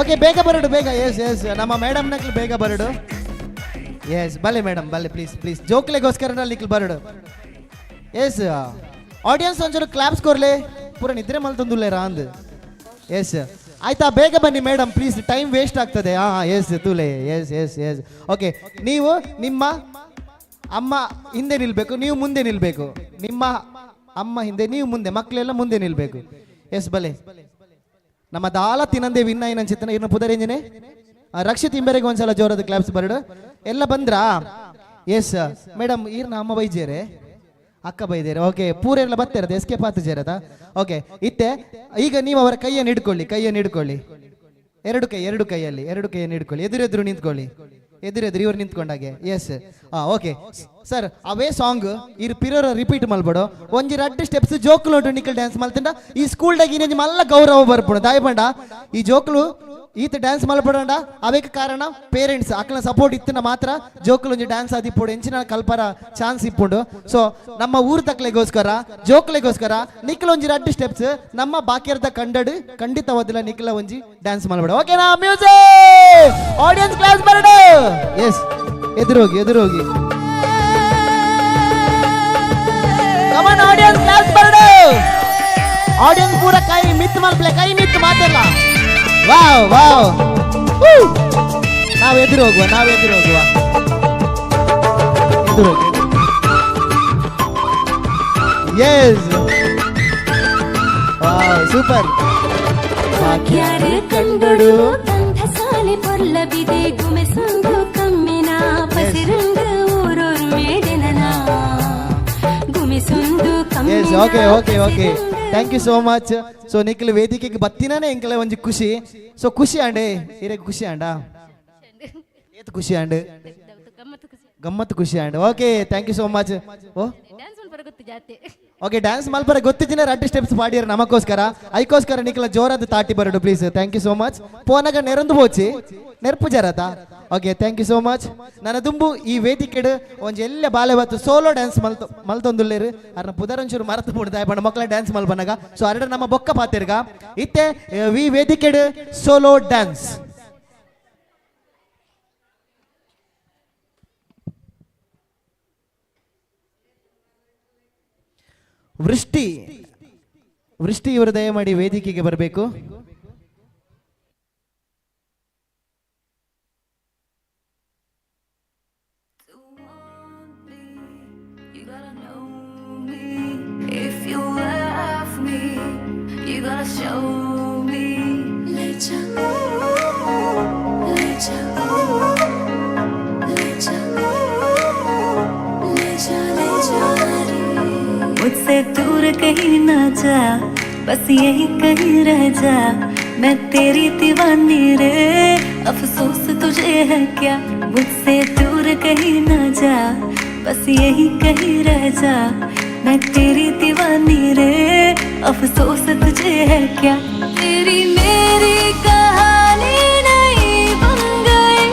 ಓಕೆ, ಬೇಗ ಬರಡು ಬೇಗ. ಎಸ್ ಎಸ್ ನಮ್ಮ ಮೇಡಮ್ ನಕ್ಲು ಬೇಗ ಬರಡು. ಎಸ್ ಬಲೆ ಮೇಡಮ್ ಬಲೆ, ಪ್ಲೀಸ್ ಪ್ಲೀಸ್ ಜೋಕ್ಲೆಗೋಸ್ಕರ ನಿಕ್ಲು ಬರಡು. ಎಸ್ ಆಡಿಯನ್ಸ್ ಒಂಚೂರು ಕ್ಲಾಪ್ಸ್ ಕೊರ್ಲೆ, ಪೂರ ನಿದ್ರೆ ಮಲ್ತೊಂದುಲ್ಲೇರಾ ಅಂದ್. ಎಸ್ ಆಯ್ತಾ, ಬೇಗ ಬನ್ನಿ ಮೇಡಮ್ ಪ್ಲೀಸ್, ಟೈಮ್ ವೇಸ್ಟ್ ಆಗ್ತದೆ. ಹಾಂ ಎಸ್ ತೂಲೆ. ಎಸ್ ಎಸ್ ಎಸ್ ಓಕೆ, ನೀವು ನಿಮ್ಮ ಅಮ್ಮ ಹಿಂದೆ ನಿಲ್ಲಬೇಕು, ನೀವು ಮುಂದೆ ನಿಲ್ಲಬೇಕು. ನಿಮ್ಮ ಅಮ್ಮ ಹಿಂದೆ ನೀವು ಮುಂದೆ, ಮಕ್ಕಳೆಲ್ಲ ಮುಂದೆ ನಿಲ್ಲಬೇಕು. ಎಸ್ ಬಲೆ ನಮ್ಮ ದಾಲ ತಿನ್ನಂದೆ ವಿನ್ನ ಏನಂಚಿತ್ತನ ಇರ್ನ ಪುದರೇಂಜನೆ ರಕ್ಷಿತ್ ಇಂಬೆರೆಗೆ ಒಂದ್ಸಲ ಜೋರದ ಕ್ಲಾಪ್ಸ್ ಬರಡು. ಎಲ್ಲ ಬಂದ್ರಾ? ಎಸ್ ಮೇಡಮ್, ಈರ್ನ ಅಮ್ಮ ಬೈಜೇರೆ, ಅಕ್ಕ ಬೈದೇರೆ. ಓಕೆ, ಪೂರೆಲ್ಲ ಬತ್ತಿರದು ಎಸ್ಕೇಪ್ ಆತು ಜೇರದ. ಓಕೆ ಇತ್ತೆ ಈಗ ನೀವು ಅವರ ಕೈಯನ್ನು ಹಿಡ್ಕೊಳ್ಳಿ, ಕೈಯನ್ನು ಹಿಡ್ಕೊಳ್ಳಿ, ಎರಡು ಕೈ, ಎರಡು ಕೈಯಲ್ಲಿ, ಎರಡು ಕೈಯನ್ನು ಹಿಡ್ಕೊಳ್ಳಿ, ಎದುರೆದುರು ನಿಂತ್ಕೊಳ್ಳಿ, ಎದುರೆದುರು ಇವರು ನಿಂತ್ಕೊಂಡಾಗೆ. ಎಸ್ ಹಾ ಓಕೆ ಸರ್, ಅವೇ ಸಾಂಗ್ ಇರು ಪಿರೋರ ರಿಪೀಟ್ ಮಲ್ಬಡು. ಒಂಜಿ ರಡ್ಡು ಸ್ಟೆಪ್ಸ್ ಜೋಕುಲು ಉಂಟು ನಿಕ್ಕಲ್ ಡ್ಯಾನ್ಸ್ ಮಲ್ತಂಡ ಈ ಸ್ಕೂಲ್ ಡಾಗ ಇನ್ನೊಂಜಿ ಮಲ್ಲ ಗೌರವ ಬರ್ಪುಡು ದಾಯಪಂಡ ಈ ಜೋಕುಲು ಈತ ಡ್ಯಾನ್ಸ್ ಮಲ್ಪಡಂಡ ಅವೇಕ ಕಾರಣ ಪೇರೆಂಟ್ಸ್ ಅಕ್ಲ ಸಪೋರ್ಟ್ ಇತ್ತಿನ ಮಾತ್ರ ಜೋಕುಲು ಒಂಜಿ ಡ್ಯಾನ್ಸ್ ಆದಿಪ್ಪುಡು ಎಂಚಿನ ಕಲ್ಪರ ಚಾನ್ಸ್ ಇಪ್ಪುಂಡು. ಸೊ ನಮ್ಮ ಊರು ತಕ್ಲೆಗೋಸ್ಕರ ಜೋಕುಲೆಗೋಸ್ಕರ ನಿಖಿಲ ಒಂಜಿ ರಡ್ಡು ಸ್ಟೆಪ್ಸ್ ನಮ್ಮ ಬಾಕಿಯರ್ದ ಕಂಡಡು ಖಂಡಿತವಾದಿಲ್ಲ ನಿಖಿಲ ಒಂಜಿ ಡ್ಯಾನ್ಸ್ ಮಲ್ಪಡ. ಓಕೆನಾ? ಮ್ಯೂಸಿಕ್ ಆಡಿಯನ್ಸ್ ಕ್ಲಾಸ್ ಬರಡು. ಎಸ್, ಎದುರೋಗಿ ಎದುರೋಗಿ. ಕಮನ್ ಆಡಿಯನ್ಸ್ ಕ್ಲಾಸ್ ಬರಡು. ಆಡಿಯನ್ಸ್ ಪೂರ ಕೈ ಮಿತ್ ಮಲ್ಪ್ಲೆ, ಕೈ ಮಿತ್ ಮಾತೆಲ್ಲ. Wow wow. ನಾವು ಎದುರು ಹೋಗುವ, ನಾವು ಎದುರು ಹೋಗುವ, ಎದುರು ಹೋಗಿ. Yes, wow, super. ಕಂಡೊಡು Gandhasale ಪೊರ್ಲಬಿದೆ ಗುಮೆಸೊಂದು ಕಮ್ಮಿನ ಪಸಿರಂಗ ಊರೊರು ಮೇಡೆನನ ಗುಮೆಸೊಂದು. Yes, okay okay okay, thank you so much. So Nikhil ವೇದಿಕೆಗೆ ಬತ್ತಿನೇ ಎಂಕಲೆ ಒಂಜಿ ಖುಷಿ. ಸೊ ಖುಷಿ ಆಂಡೆ, ಇರೆಗ್ ಖುಷಿ ಆಂಡ? ಏತ್ ಖುಷಿ ಆಂಡ್? ಗಮ್ಮತ್ತು ಖುಷಿ and. Okay, thank you so much. Oh okay, dance ಮಲ್ಪರ ಗೊತ್ತಿದ್ದಿನ ರಡ್ಡು ಸ್ಟೆಪ್ಸ್ ಪಾಡಿಯರ್ ನಮಕ್ಕೋಸ್ಕರ, ಐಕೋಸ್ಕರ ನಿಖಿಲ ಜೋರಾದ ತಾಟಿ ಬರಡು please. Thank you so much. ಪೋನಾಗ ನೆರಂದು ಪೋಚಿ ನೆರ್ಪು ಜರತ. Okay, thank you so much. ನನ್ನ ದುಂಬು ಈ ವೇದಿಕೆಡು ಒಂಜಿ ಎಲ್ಲ ಬಾಲೆ ಬತ್ತು ಸೋಲೋ ಡ್ಯಾನ್ಸ್ ಮಲ್ತ ಮಲ್ತೊಂದುಲ್ಲೇರು ಅರ್ನ ಪುದರಂಚೂರು ಮರತು ಪುಡ್ದ ಬಣ್ಣ ಮಕ್ಕಳ ಡ್ಯಾನ್ಸ್ ಮಲ್ಪನಾಗ. ಸೊ ಅರಡ ನಮ್ಮ ಬೊಕ್ಕ ಪಾತಿರ್ಗ ಇತ್ತೆ ವಿ ವೇದಿಕೆಡು ಸೋಲೋ ಡ್ಯಾನ್ಸ್. ವೃಷ್ಟಿ ವೃಷ್ಟಿ ಇವರು ದಯಮಾಡಿ ವೇದಿಕೆಗೆ ಬರಬೇಕು. If you love me, you gotta show me. Le cha, le cha, le cha, le cha, le cha. मुझसे दूर कहीं ना जा, बस यही कहीं रह जा। मैं तेरी दीवानी रे, अफसोस तुझे है क्या? मुझसे दूर कहीं ना जा, बस यही कहीं रह जा। मैं तेरी दीवानी रे, अफसोस तुझे है क्या? तेरी मेरी कहानी नहीं बन गई,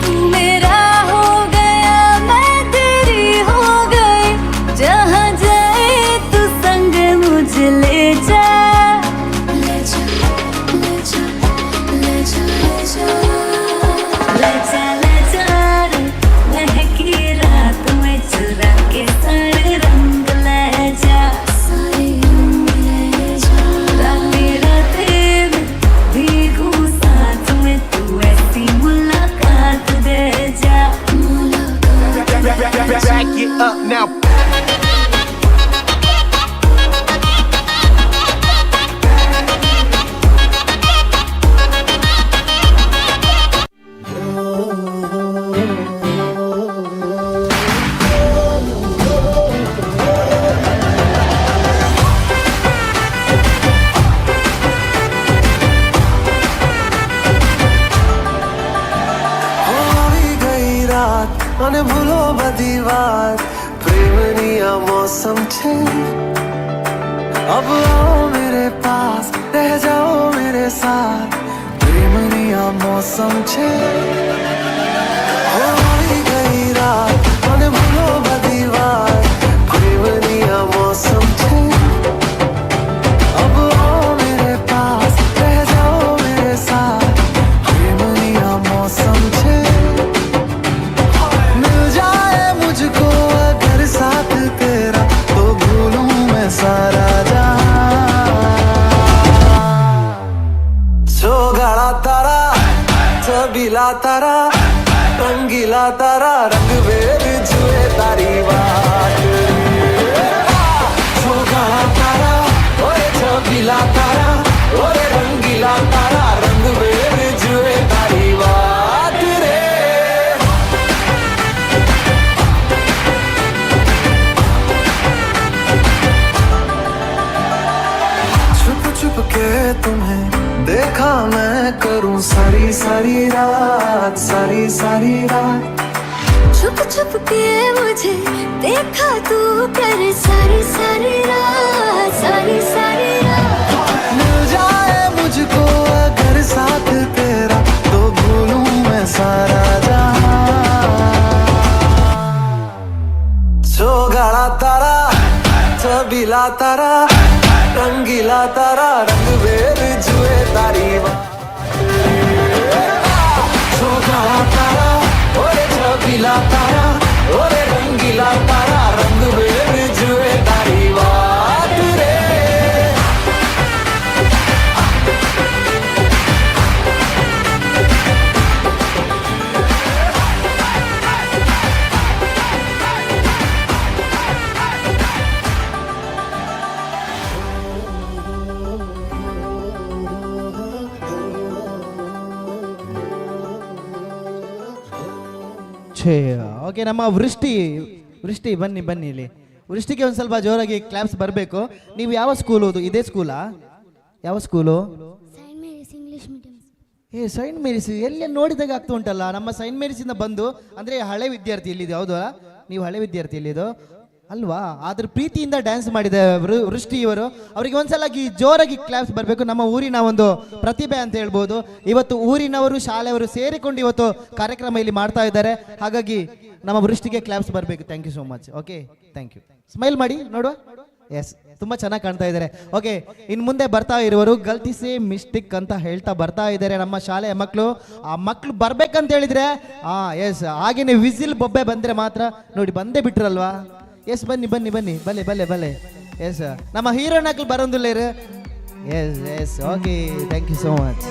तू मेरा हो गया मैं तेरी हो गई। जहाँ जाए तू संग मुझे ले जा, ले जा, ले जा, ले जा, ले जा, ले जा, ले जा रे। महकी रात में चुरा के सारे रंग ले जा, सारे रंग ले जा। रातें रातें में भीगूं साथ में, तू ऐसी मुलाकात दे जा। Back it up now. અને ભૂલો બધી વાત, પ્રેમની આ મોસમ છે. अब आओ मेरे पास, रह जाओ मेरे साथ, પ્રેમની આ મોસમ છે. હો આવી ગઈ રાત અને ભૂલો બધી વાત, પ્રેમની આ મોસમ છે. अब आओ मेरे पास, रह जाओ मेरे साथ, પ્રેમની આ મોસમ છે. मिल जाए मुझको अगर साथ तेरा, तो भूलूं मैं सारा जहां। छोगाड़ा तारा, छबीला तारा, रंगीला तारा, रंग बेर जुए तारी बात। छोगाड़ा तारा, ओए छबीला तारा, ओए रंगीला तारा, रंग बेर जुए तारी बात रे। छुप छुप के तुम्हें देखा मैं करूं सारी सारी रात, सारी सारी रात। छुप छुप के मुझे देखा तू कर सारी सारी रात, सारी सारी रात। मिल जाए मुझको अगर साथ तेरा, तारा, रंगीला तारा, रंग बेर जुए तारी सोगा तारा, ओरे छबीला तारा, ओरे रंगीला तारा, रंग बेर जुए तारी बात रे। ಛೇ, ಓಕೆ, ನಮ್ಮ ವೃಷ್ಟಿ, ವೃಷ್ಟಿ ಬನ್ನಿ ಬನ್ನಿ ಇಲ್ಲಿ. ವೃಷ್ಟಿಗೆ ಒಂದು ಸ್ವಲ್ಪ ಜೋರಾಗಿ ಕ್ಲಾಪ್ಸ್ ಬರಬೇಕು. ನೀವು ಯಾವ ಸ್ಕೂಲ್ ಓದು? ಇದೇ ಸ್ಕೂಲಾ? ಯಾವ school? Saint Mary's English medium. ಏ, ಸೈಂಟ್ ಮೇರಿಸ್ ಎಲ್ಲಿ ನೋಡಿದಾಗ ಆಗ್ತಾ ಉಂಟಲ್ಲ. ನಮ್ಮ ಸೈಂಟ್ ಮೇರಿಸಿಂದ ಬಂದು, ಅಂದರೆ ಹಳೆ ವಿದ್ಯಾರ್ಥಿ ಇಲ್ಲಿದೆ, ಹೌದು ನೀವು ಹಳೆ ವಿದ್ಯಾರ್ಥಿ ಇಲ್ಲಿದು ಅಲ್ವಾ? ಆದ್ರ ಪ್ರೀತಿಯಿಂದ ಡ್ಯಾನ್ಸ್ ಮಾಡಿದ ವೃಷ್ಟಿ ಇವರು. ಅವರಿಗೆ ಒಂದ್ಸಲಾಗಿ ಜೋರಾಗಿ ಕ್ಲಾಪ್ಸ್ ಬರಬೇಕು. ನಮ್ಮ ಊರಿನ ಒಂದು ಪ್ರತಿಭೆ ಅಂತ ಹೇಳ್ಬೋದು. ಇವತ್ತು ಊರಿನವರು ಶಾಲೆಯವರು ಸೇರಿಕೊಂಡು ಇವತ್ತು ಕಾರ್ಯಕ್ರಮ ಇಲ್ಲಿ ಮಾಡ್ತಾ ಇದ್ದಾರೆ. ಹಾಗಾಗಿ ನಮ್ಮ ವೃಷ್ಟಿಗೆ ಕ್ಲಾಪ್ಸ್ ಬರಬೇಕು. Thank you so much. Okay, thank you. Smile ಮಾಡಿ ನೋಡುವ. ಎಸ್, ತುಂಬ ಚೆನ್ನಾಗಿ ಕಾಣ್ತಾ ಇದ್ದಾರೆ. ಓಕೆ, ಇನ್ನು ಮುಂದೆ ಬರ್ತಾ ಇರುವರು ಗಲ್ತಿಸೆ ಮಿಸ್ಟೇಕ್ ಅಂತ ಹೇಳ್ತಾ ಬರ್ತಾ ಇದ್ದಾರೆ ನಮ್ಮ ಶಾಲೆಯ ಮಕ್ಕಳು. ಆ ಮಕ್ಕಳು ಬರ್ಬೇಕಂತ ಹೇಳಿದ್ರೆ ಎಸ್, ಹಾಗೇನೆ ವಿಸಿಲ್ ಬೊಬ್ಬೆ ಬಂದರೆ ಮಾತ್ರ. ನೋಡಿ, ಬಂದೇ ಬಿಟ್ರಲ್ವಾ? ಎಸ್, ಬನ್ನಿ ಬನ್ನಿ ಬನ್ನಿ, ಬಲೆ ಬಲೆ ಬಲೆ. ಎಸ್, ನಮ್ಮ ಹೀರೋನಾಕ್ಲು ಬರೋದಿಲ್ಲ. Yes yes, okay, thank you so much.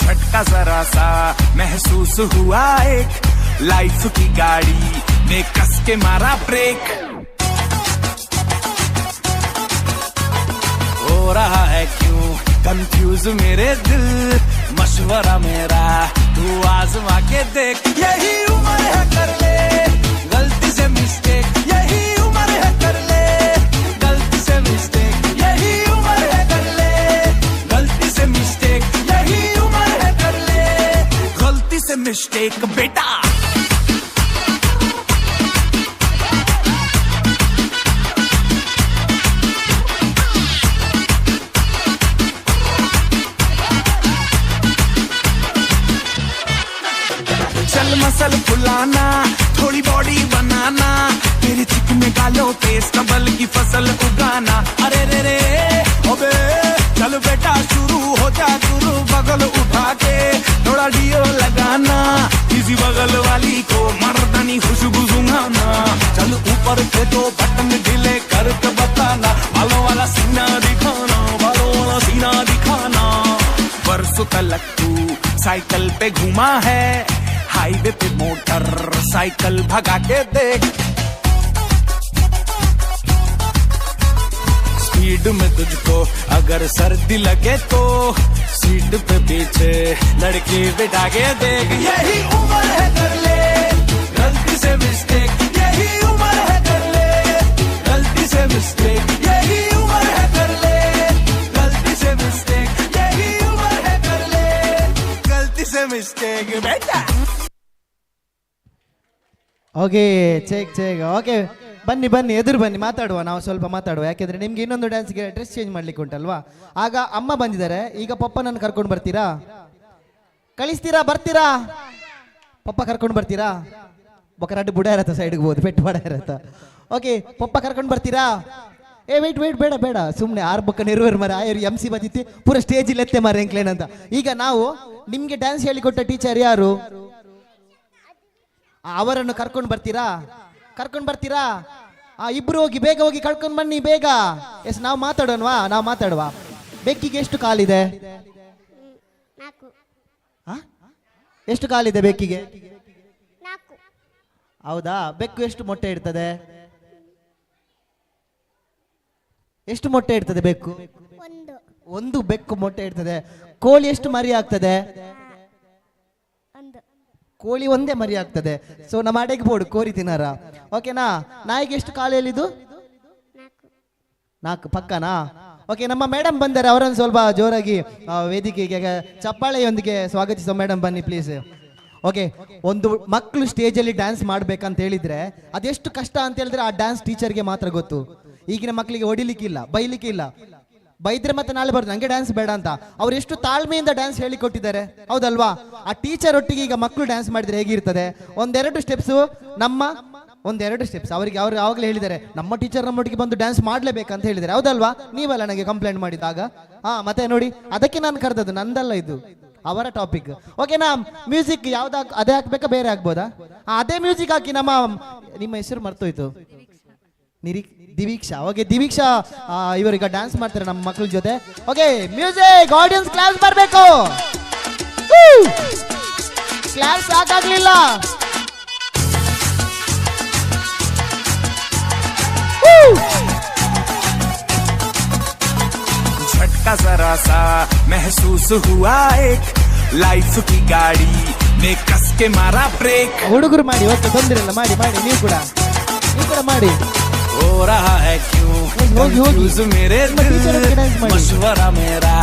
झटका जरा सा महसूस हुआ, एक लाइफ की गाड़ी ने कस के मारा ब्रेक। हो रहा है क्यों कंफ्यूज मेरे दिल, मशवरा मेरा तू आजमा के देख। यही उम्र है कर ले गलती से मिस्टेक, यही उम्र है कर ले गलती से मिस्टेक, यही उम्र है कर ले गलती से मिस्टेक, यही उम्र है कर ले गलती से मिस्टेक बेटा। चल मसल फुलाना, थोड़ी बॉडी बनाना, तेरे चिकने गालों पे स्टबल की फसल उगाना। अरे रे रे अबे चल बेटा शुरू हो जा गुरु, बगल उठा के थोड़ा डियो लगाना, किसी बगल वाली को मर्दानी खुशबू सुंघाना। चल ऊपर के दो बटन ढीले करके बताना, बालों वाला सीना दिखाना, बालों वाला सीना दिखाना। बरसों तलक तू साइकिल पे घुमा है, हाईवे पे मोटर साइकिल भगा के देख। स्पीड में तुझको अगर सर्दी लगे तो सीट पे पीछे लड़की बिठा के देख। यही उम्र है कर ले गलती से मिस्टेक, यही उम्र है कर ले गलती से मिस्टेक, यही उम्र है कर ले गलती से मिस्टेक, यही उम्र है कर ले गलती से मिस्टेक बेटा। ಓಕೆ, ಚೆಕ್ ಚೆಕ್, ಓಕೆ, ಬನ್ನಿ ಬನ್ನಿ, ಎದುರು ಬನ್ನಿ, ಮಾತಾಡುವ, ನಾವು ಸ್ವಲ್ಪ ಮಾತಾಡುವ. ಯಾಕೆಂದರೆ ನಿಮ್ಗೆ ಇನ್ನೊಂದು ಡ್ಯಾನ್ಸ್ಗೆ ಡ್ರೆಸ್ ಚೇಂಜ್ ಮಾಡ್ಲಿಕ್ಕೆ ಉಂಟಲ್ವಾ? ಆಗ ಅಮ್ಮ ಬಂದಿದ್ದಾರೆ, ಈಗ ಪಪ್ಪನನ್ನು ಕರ್ಕೊಂಡು ಬರ್ತೀರಾ? ಕಳಿಸ್ತೀರಾ? ಬರ್ತೀರಾ? ಪಪ್ಪ ಕರ್ಕೊಂಡು ಬರ್ತೀರಾ? ಬೊಕರಾಡು ಬುಡ ಇರತ್ತ ಸೈಡ್ಗೆ ಹೋದ್ ಪೆಟ್ಟು ಬಡ ಇರತ್ತ. ಓಕೆ, ಪಪ್ಪ ಕರ್ಕೊಂಡು ಬರ್ತೀರಾ? ಏ ವೆಯ್ಟ್ ವೆಯ್ಟ್, ಬೇಡ ಬೇಡ, ಸುಮ್ಮನೆ ಆರು ಬೊಕ್ಕ ನೆರವೇರು ಮರ ಆಯರು ಎಮ್ ಸಿ ಬದಿತ್ತಿ ಪೂರ ಸ್ಟೇಜ್ ಎತ್ತೆ ಮಾರ ಎಂಕ್ಲೇನ್ ಅಂತ. ಈಗ ನಾವು ನಿಮಗೆ ಡ್ಯಾನ್ಸ್ ಹೇಳಿಕೊಟ್ಟ ಟೀಚರ್ ಯಾರು? ಅವರನ್ನು ಕರ್ಕೊಂಡು ಬರ್ತೀರಾ? ಕರ್ಕೊಂಡು ಬರ್ತೀರಾ? ಇಬ್ರು ಹೋಗಿ ಬೇಗ ಹೋಗಿ ಕರ್ಕೊಂಡು ಬನ್ನಿ ಬೇಗ. ಎಸ್, ನಾವು ಮಾತಾಡೋಣವಾ? ನಾವು ಮಾತಾಡುವ. ಬೆಕ್ಕಿಗೆ ಎಷ್ಟು ಕಾಲಿದೆ? ಎಷ್ಟು ಕಾಲಿದೆ ಬೆಕ್ಕಿಗೆ? ಹೌದಾ? ಬೆಕ್ಕು ಎಷ್ಟು ಮೊಟ್ಟೆ ಇಡ್ತದೆ? ಎಷ್ಟು ಮೊಟ್ಟೆ ಇಡ್ತದೆ ಬೆಕ್ಕು? ಒಂದು. ಒಂದು ಬೆಕ್ಕು ಮೊಟ್ಟೆ ಇಡ್ತದೆ. ಕೋಳಿ ಎಷ್ಟು ಮರಿ ಆಗ್ತದೆ? ಒಂದು. ಕೋಳಿ ಒಂದೇ ಮರಿ ಆಗ್ತದೆ. ಸೊ ನಮ್ಮ ಅಡೆಗೆ ಬೋರ್ಡ್ ಕೋರಿ ತಿನ್ನಾರ. ಓಕೆನಾ? ನಾಯಿಗೆ ಎಷ್ಟು ಕಾಲು ಎಲ್ಲಿದು? 4. ಪಕ್ಕನಾ? ಓಕೆ, ನಮ್ಮ ಮೇಡಮ್ ಬಂದರೆ ಅವರನ್ನು ಸ್ವಲ್ಪ ಜೋರಾಗಿ ವೇದಿಕೆಗೆ ಚಪ್ಪಾಳೆಯೊಂದಿಗೆ ಸ್ವಾಗತಿಸೋ ಮೇಡಮ್ ಬನ್ನಿ ಪ್ಲೀಸ್. ಓಕೆ, ಒಂದು ಮಕ್ಕಳು ಸ್ಟೇಜಲ್ಲಿ ಡ್ಯಾನ್ಸ್ ಮಾಡ್ಬೇಕಂತ ಹೇಳಿದ್ರೆ ಅದೆಷ್ಟು ಕಷ್ಟ ಅಂತ ಹೇಳಿದ್ರೆ ಆ ಡ್ಯಾನ್ಸ್ ಟೀಚರ್ಗೆ ಮಾತ್ರ ಗೊತ್ತು. ಈಗಿನ ಮಕ್ಕಳಿಗೆ ಹೊಡಿಲಿಕ್ಕಿಲ್ಲ, ಬೈಲಿಕ್ಕಿಲ್ಲ, ಬೈದ್ರೆ ಮತ್ತೆ ನಾಳೆ ಬರ್ತದೆ ನಂಗೆ ಡ್ಯಾನ್ಸ್ ಬೇಡ ಅಂತ. ಅವ್ರು ಎಷ್ಟು ತಾಳ್ಮೆಯಿಂದ ಡ್ಯಾನ್ಸ್ ಹೇಳಿಕೊಟ್ಟಿದ್ದಾರೆ, ಹೌದಲ್ವಾ? ಆ ಟೀಚರ್ ಒಟ್ಟಿಗೆ ಈಗ ಮಕ್ಕಳು ಡ್ಯಾನ್ಸ್ ಮಾಡಿದ್ರೆ ಹೇಗಿರ್ತದೆ? ಒಂದೆರಡು ಸ್ಟೆಪ್ಸು ನಮ್ಮ ಒಂದೆರಡು ಸ್ಟೆಪ್ಸ್ ಅವರಿಗೆ ಅವರು ಆವಾಗಲೇ ಹೇಳಿದ್ದಾರೆ, ನಮ್ಮ ಟೀಚರ್ ನಮ್ಮೊಟ್ಟಿಗೆ ಬಂದು ಡ್ಯಾನ್ಸ್ ಮಾಡಲೇಬೇಕಂತ ಹೇಳಿದ್ದಾರೆ, ಹೌದಲ್ವಾ? ನೀವಲ್ಲ ನನಗೆ ಕಂಪ್ಲೇಂಟ್ ಮಾಡಿದಾಗ. ಮತ್ತೆ ನೋಡಿ, ಅದಕ್ಕೆ ನಾನು ಕರೆದದ್ದು, ನಂದಲ್ಲ ಇದು, ಅವರ ಟಾಪಿಕ್. ಓಕೆನಾ? ಮ್ಯೂಸಿಕ್ ಯಾವ್ದು ಅದೇ ಹಾಕ್ಬೇಕಾ ಬೇರೆ ಹಾಕ್ಬೋದಾ? ಅದೇ ಮ್ಯೂಸಿಕ್ ಹಾಕಿ. ನಿಮ್ಮ ಹೆಸರು ಮರ್ತೋಯ್ತು. ದಿವೀಕ್ಷಾ. ಓಕೆ ದಿವೀಕ್ಷಾ, ಇವರೀಗ ಡ್ಯಾನ್ಸ್ ಮಾಡ್ತಾರೆ ನಮ್ಮ ಮಕ್ಕಳ ಜೊತೆ. ಓಕೆ, ಮ್ಯೂಸಿಕ್, ಆಡಿಯನ್ಸ್ ಕ್ಲಾಸ್ ಬರಬೇಕು. ಕ್ಲಾಸ್ ಸಾಕಾಗ್ಲಿಲ್ಲ. झटका जरा सा महसूस हुआ, एक लाइफ की गाड़ी ने कस के मारा ब्रेक. ಹುಡುಗರು ಮಾಡಿ, ಓಕೆ, ತೊಂದರೆ ಇಲ್ಲ, ಮಾಡಿ ಮಾಡಿ, ನೀವು ಕೂಡ, ನೀವು ಕೂಡ ಮಾಡಿ. हो रहा है क्यों ಹೋಗಿ, ಹೋಗಿ. कंफ्यूज मेरे ನಿಮ್ಮ ಟೀಚರ್ ಒಟ್ಟಿಗೆ ಡ್ಯಾನ್ಸ್ ಮಾಡಿ. मशवरा मेरा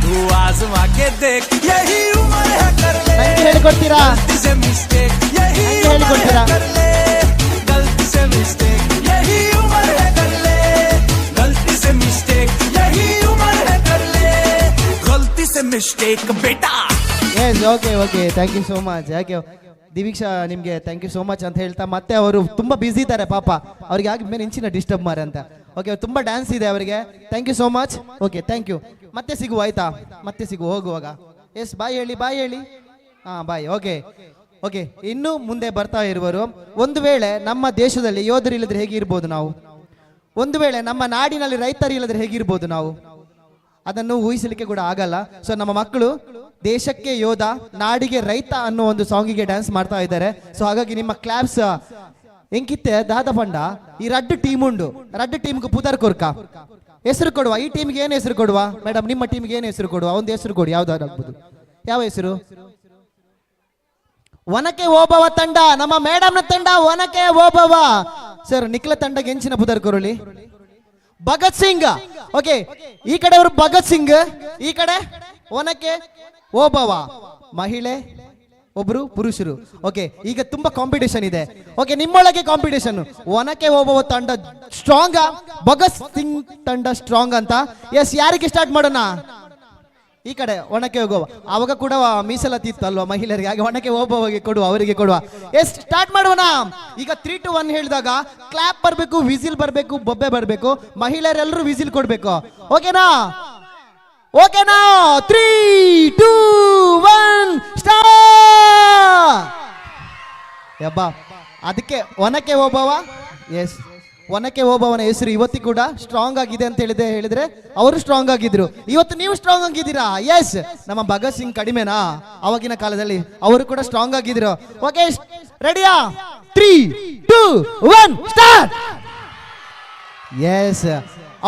तू आजमा के देख, यही उम्र है कर ले. ನಂಗೆ ಹೇಳ್ಕೊಡ್ತೀರಾ? गलती से मिस्टेक, यही ನಂಗೆ उम्र है ಹೇಳ್ಕೊಡ್ತೀರಾ? कर ले. गलती से मिस्टेक, यही उम्र है कर ले. गलती से मिस्टेक, यही उम्र है कर ले. गलती से मिस्टेक बेटा. Yes, okay okay, thank you so much. ಯಾಕೆ ದಿವೀಕ್ಷಾ ನಿಮಗೆ thank you so much ಅಂತ ಹೇಳ್ತಾ, ಮತ್ತೆ ಅವರು ತುಂಬ ಬ್ಯುಸಿ ಇದ್ದಾರೆ ಪಾಪ, ಅವ್ರಿಗೆ ಆಗಿ ಮೇಲೆ ಇಂಚಿನ ಡಿಸ್ಟರ್ಬ್ ಮಾರೆ ಅಂತ. ಓಕೆ, ತುಂಬ ಡ್ಯಾನ್ಸ್ ಇದೆ ಅವರಿಗೆ. Thank you so much. Okay, thank you. ಮತ್ತೆ ಸಿಗುವ, ಆಯ್ತಾ? ಮತ್ತೆ ಸಿಗುವ ಹೋಗುವಾಗ. ಎಸ್, ಬಾಯ್ ಹೇಳಿ, ಬಾಯ್ ಹೇಳಿ. ಹಾಂ, ಬಾಯ್. ಓಕೆ ಓಕೆ, ಇನ್ನು ಮುಂದೆ ಬರ್ತಾ ಇರುವರು. ಒಂದು ವೇಳೆ ನಮ್ಮ ದೇಶದಲ್ಲಿ ಯೋಧರು ಇಲ್ಲದ್ರೆ ಹೇಗಿರ್ಬೋದು ನಾವು? ಒಂದು ವೇಳೆ ನಮ್ಮ ನಾಡಿನಲ್ಲಿ ರೈತರು ಇಲ್ಲದ್ರೆ ಹೇಗಿರ್ಬೋದು ನಾವು? ಅದನ್ನು ಊಹಿಸಲಿಕ್ಕೆ ಕೂಡ ಆಗಲ್ಲ. ಸೊ ನಮ್ಮ ಮಕ್ಕಳು ದೇಶಕ್ಕೆ ಯೋಧ, ನಾಡಿಗೆ ರೈತ ಅನ್ನೋ ಒಂದು ಸಾಂಗಿಗೆ ಡ್ಯಾನ್ಸ್ ಮಾಡ್ತಾ ಇದ್ದಾರೆ. ಸೊ ಹಾಗಾಗಿ ನಿಮ್ಮ ಕ್ಲಾಪ್ಸ್ ಎಂಕಿತ್ತೆ ದಾದ ಪಂಡ ಈ ರಡ್ಡು ಟೀಮ್ ಉಂಡು, ರಡ್ಡು ಟೀಮ್ಗೆ ಪುದರ್ ಕೊರ್ಕ ಹೆಸರು ಕೊಡುವ. ಈ ಟೀಮ್ಗೆ ಏನು ಹೆಸರು ಕೊಡುವ ಮೇಡಮ್? ನಿಮ್ಮ ಟೀಮ್ಗೆ ಏನು ಹೆಸರು ಕೊಡುವ? ಒಂದು ಹೆಸರು ಕೊಡಿ, ಯಾವ್ದಾದ್ರು ಆಗ್ಬೋದು. ಯಾವ ಹೆಸರು? ಒನಕೆ ಓಬವ್ವ ತಂಡ, ನಮ್ಮ ಮೇಡಮ್ನ ತಂಡ ಒನಕೆ ಓಬವ್ವ. ಸರ್, ನಿಖಿಲ ತಂಡಗೆ ಎಂಚಿನ ಪುದರ್ ಕೊರಳಿ? ಭಗತ್ ಸಿಂಗ್. ಓಕೆ, ಈ ಕಡೆ ಅವರು ಭಗತ್ ಸಿಂಗ್, ಈ ಕಡೆ ಒನಕೆ ಓಬವ್ವ. ಮಹಿಳೆ ಒಬ್ರು, ಪುರುಷರು. ಓಕೆ, ಈಗ ತುಂಬಾ ಕಾಂಪಿಟೇಷನ್ ಇದೆ. ಓಕೆ, ನಿಮ್ಮೊಳಗೆ ಕಾಂಪಿಟೇಷನ್. ಒನಕೆ ಓಬವ್ವ ತಂಡ ಸ್ಟ್ರಾಂಗ್, ಭಗತ್ ಸಿಂಗ್ ತಂಡ ಸ್ಟ್ರಾಂಗ್ ಅಂತ. ಎಸ್, ಯಾರಿಗೆ ಸ್ಟಾರ್ಟ್ ಮಾಡೋಣ? ಈ ಕಡೆ ಒಣಕೆ ಹೋಗುವ. ಆವಾಗ ಕೂಡ ಮೀಸಲಾತಿ ಇತ್ತು ಅಲ್ವಾ ಮಹಿಳೆಯರಿಗೆ, ಹಾಗೆ ಒಣಕೆ ಓಬವ್ವಗೆ ಕೊಡುವ, ಅವರಿಗೆ ಕೊಡುವ. ಎಸ್, ಸ್ಟಾರ್ಟ್ ಮಾಡೋಣ. ಈಗ 3 2 1 ಹೇಳಿದಾಗ ಕ್ಲಾಪ್ ಬರಬೇಕು, ವಿಸಿಲ್ ಬರಬೇಕು, ಬೊಬ್ಬೆ ಬರಬೇಕು, ಮಹಿಳೆಯರೆಲ್ಲರೂ ವಿಸಿಲ್ ಕೊಡ್ಬೇಕು. ಓಕೆನಾ? ಓಕೆನಾ? 3 2 1 ಸ್ಟಾರ್ಟ್. ಯಬ್ಬಾ, ಅದಕ್ಕೆ ಒನಕೆ ಓಬವ್ವ. ಎಸ್, ಒನಕೆ ಓಬವ್ವನ ಹೆಸರು ಇವತ್ತಿಗೂ ಕೂಡ ಸ್ಟ್ರಾಂಗ್ ಆಗಿದೆ ಅಂತ ಹೇಳಿದ್ರೆ ಅವರು ಸ್ಟ್ರಾಂಗ್ ಆಗಿದ್ರು, ಇವತ್ತು ನೀವು ಸ್ಟ್ರಾಂಗ್ ಆಗಿದ್ದೀರಾ. ಎಸ್, ನಮ್ಮ ಭಗತ್ ಸಿಂಗ್ ಕಡಿಮೆನಾ ಅವಾಗಿನ ಕಾಲದಲ್ಲಿ? ಅವರು ಕೂಡ ಸ್ಟ್ರಾಂಗ್ ಆಗಿದ್ರು. ಓಕೆ, ರೆಡಿಯಾ? 3 2 1 ಸ್ಟಾರ್ಟ್. ಎಸ್,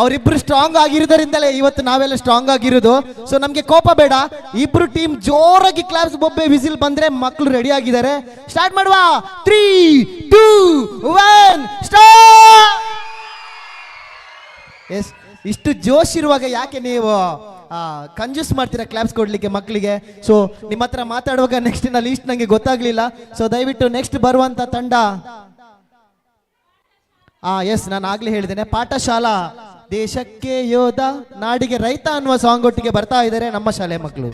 ಅವರಿಬ್ರು ಸ್ಟ್ರಾಂಗ್ ಆಗಿರೋದ್ರಿಂದಲೇ ಇವತ್ತು ನಾವೆಲ್ಲ ಸ್ಟ್ರಾಂಗ್ ಆಗಿರೋದು. ಸೊ ನಮ್ಗೆ ಕೋಪ ಬೇಡ, ಇಬ್ರು ಟೀಮ್ ಜೋರಾಗಿ ಕ್ಲಾಪ್ಸ್, ಬೊಬ್ಬೆ, ವಿಸಿಲ್ ಬಂದ್ರೆ ಮಕ್ಕಳು ರೆಡಿ ಆಗಿದ್ದಾರೆ. ಸ್ಟಾರ್ಟ್ ಮಾಡುವ. 3 2 1 ಸ್ಟಾರ್ಟ್. ಎಸ್, ಇಷ್ಟು ಜೋಶ್ ಇರುವಾಗ ಯಾಕೆ ನೀವು ಕಂಜೂಸ್ ಮಾಡ್ತೀರಾ ಕ್ಲಾಪ್ಸ್ ಕೊಡ್ಲಿಕ್ಕೆ ಮಕ್ಕಳಿಗೆ? ಸೊ ನಿಮ್ಮ ಹತ್ರ ಮಾತಾಡುವಾಗ ನೆಕ್ಸ್ಟ್ ನ ಲೀಸ್ಟ್ ನಂಗೆ ಗೊತ್ತಾಗ್ಲಿಲ್ಲ. ಸೊ ದಯವಿಟ್ಟು ನೆಕ್ಸ್ಟ್ ಬರುವಂತ ತಂಡ. ಎಸ್, ನಾನು ಆಗ್ಲೇ ಹೇಳಿದ್ದೇನೆ, ಪಾಠಶಾಲಾ ದೇಶಕ್ಕೆ ಯೋಧ ನಾಡಿಗೆ ರೈತ ಅನ್ನುವ ಸಾಂಗ್ ಒಟ್ಟಿಗೆ ಬರ್ತಾ ಇದ್ದಾರೆ ನಮ್ಮ ಶಾಲೆ ಮಕ್ಕಳು.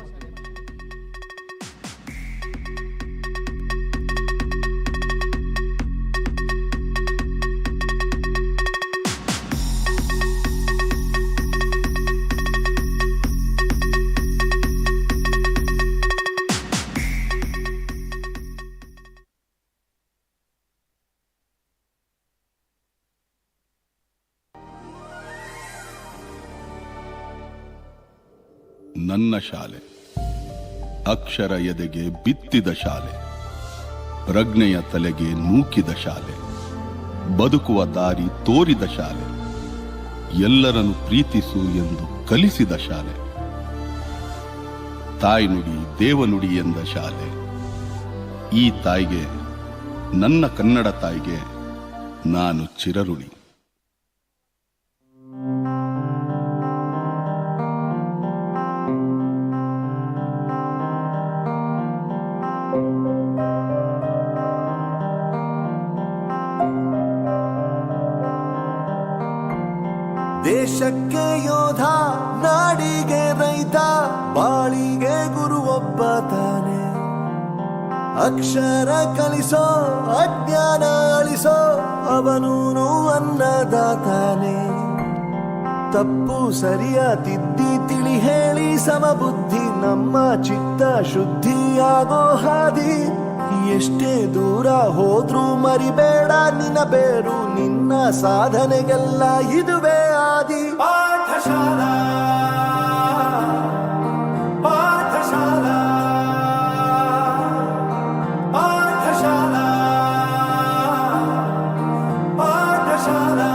ನನ್ನ ಶಾಲೆ ಅಕ್ಷರ ಎದೆಗೆ ಬಿತ್ತಿದ ಶಾಲೆ, ಪ್ರಜ್ಞೆಯ ತಲೆಗೆ ನೂಕಿದ ಶಾಲೆ, ಬದುಕುವ ದಾರಿ ತೋರಿದ ಶಾಲೆ, ಎಲ್ಲರನ್ನು ಪ್ರೀತಿಸು ಎಂದು ಕಲಿಸಿದ ಶಾಲೆ, ತಾಯ್ನುಡಿ ದೇವನುಡಿ ಎಂದ ಶಾಲೆ. ಈ ತಾಯಿಗೆ, ನನ್ನ ಕನ್ನಡ ತಾಯಿಗೆ ನಾನು ಚಿರಋಣಿ. ದೇಶಕ್ಕೆ ಯೋಧ, ನಾಡಿಗೆ ರೈತ, ಬಾಳಿಗೆ ಗುರುವೊಬ್ಬ ತಾನೆ. ಅಕ್ಷರ ಕಲಿಸೋ, ಅಜ್ಞಾನ ಅಳಿಸೋ ಅವನೂನು ಅನ್ನದಾತಾನೆ. ತಪ್ಪು ಸರಿಯ ತಿದ್ದಿ ತಿಳಿ ಹೇಳಿ ಸಮಬುದ್ಧಿ, ನಮ್ಮ ಚಿತ್ತ ಶುದ್ಧಿಯಾಗೋ ಹಾದಿ. ಎಷ್ಟೇ ದೂರ ಹೋದ್ರೂ ಮರಿಬೇಡ ನಿನ್ನ ಬೇರು, ನಿನ್ನ ಸಾಧನೆಗೆಲ್ಲ ಇದುವೇ ಆದಿ. ಪಾಠಶಾಲಾ, ಪಾಠಶಾಲಾ, ಪಾಠಶಾಲಾ, ಪಾಠಶಾಲಾ.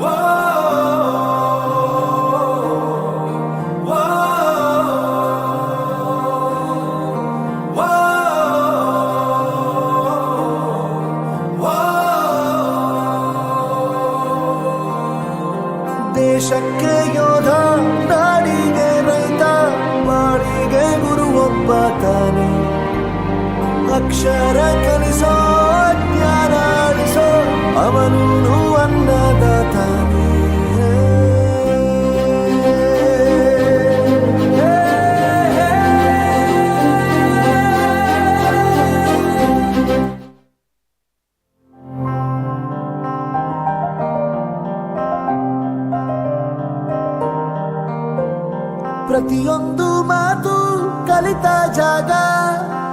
ಓ, ಓ, ಓ, ಓ. ದೇಶಕ್ಕೆ ಯೋಧ, ನಾಡಿಗೆ ರೈತ, ಬಾಳಿಗೆ ಗುರುವೊಬ್ಬ ತಾನೆ. ಅಕ್ಷರ ಕಲಿಸೋ, ಜ್ಞಾನ ಅಳಿಸೋ ಅವನೂನು ಅನ್ನದಾತಾನೆ. ಪ್ರತಿಯೊಂದು ಮಾತು ಕಲಿತ ಜಾಗ,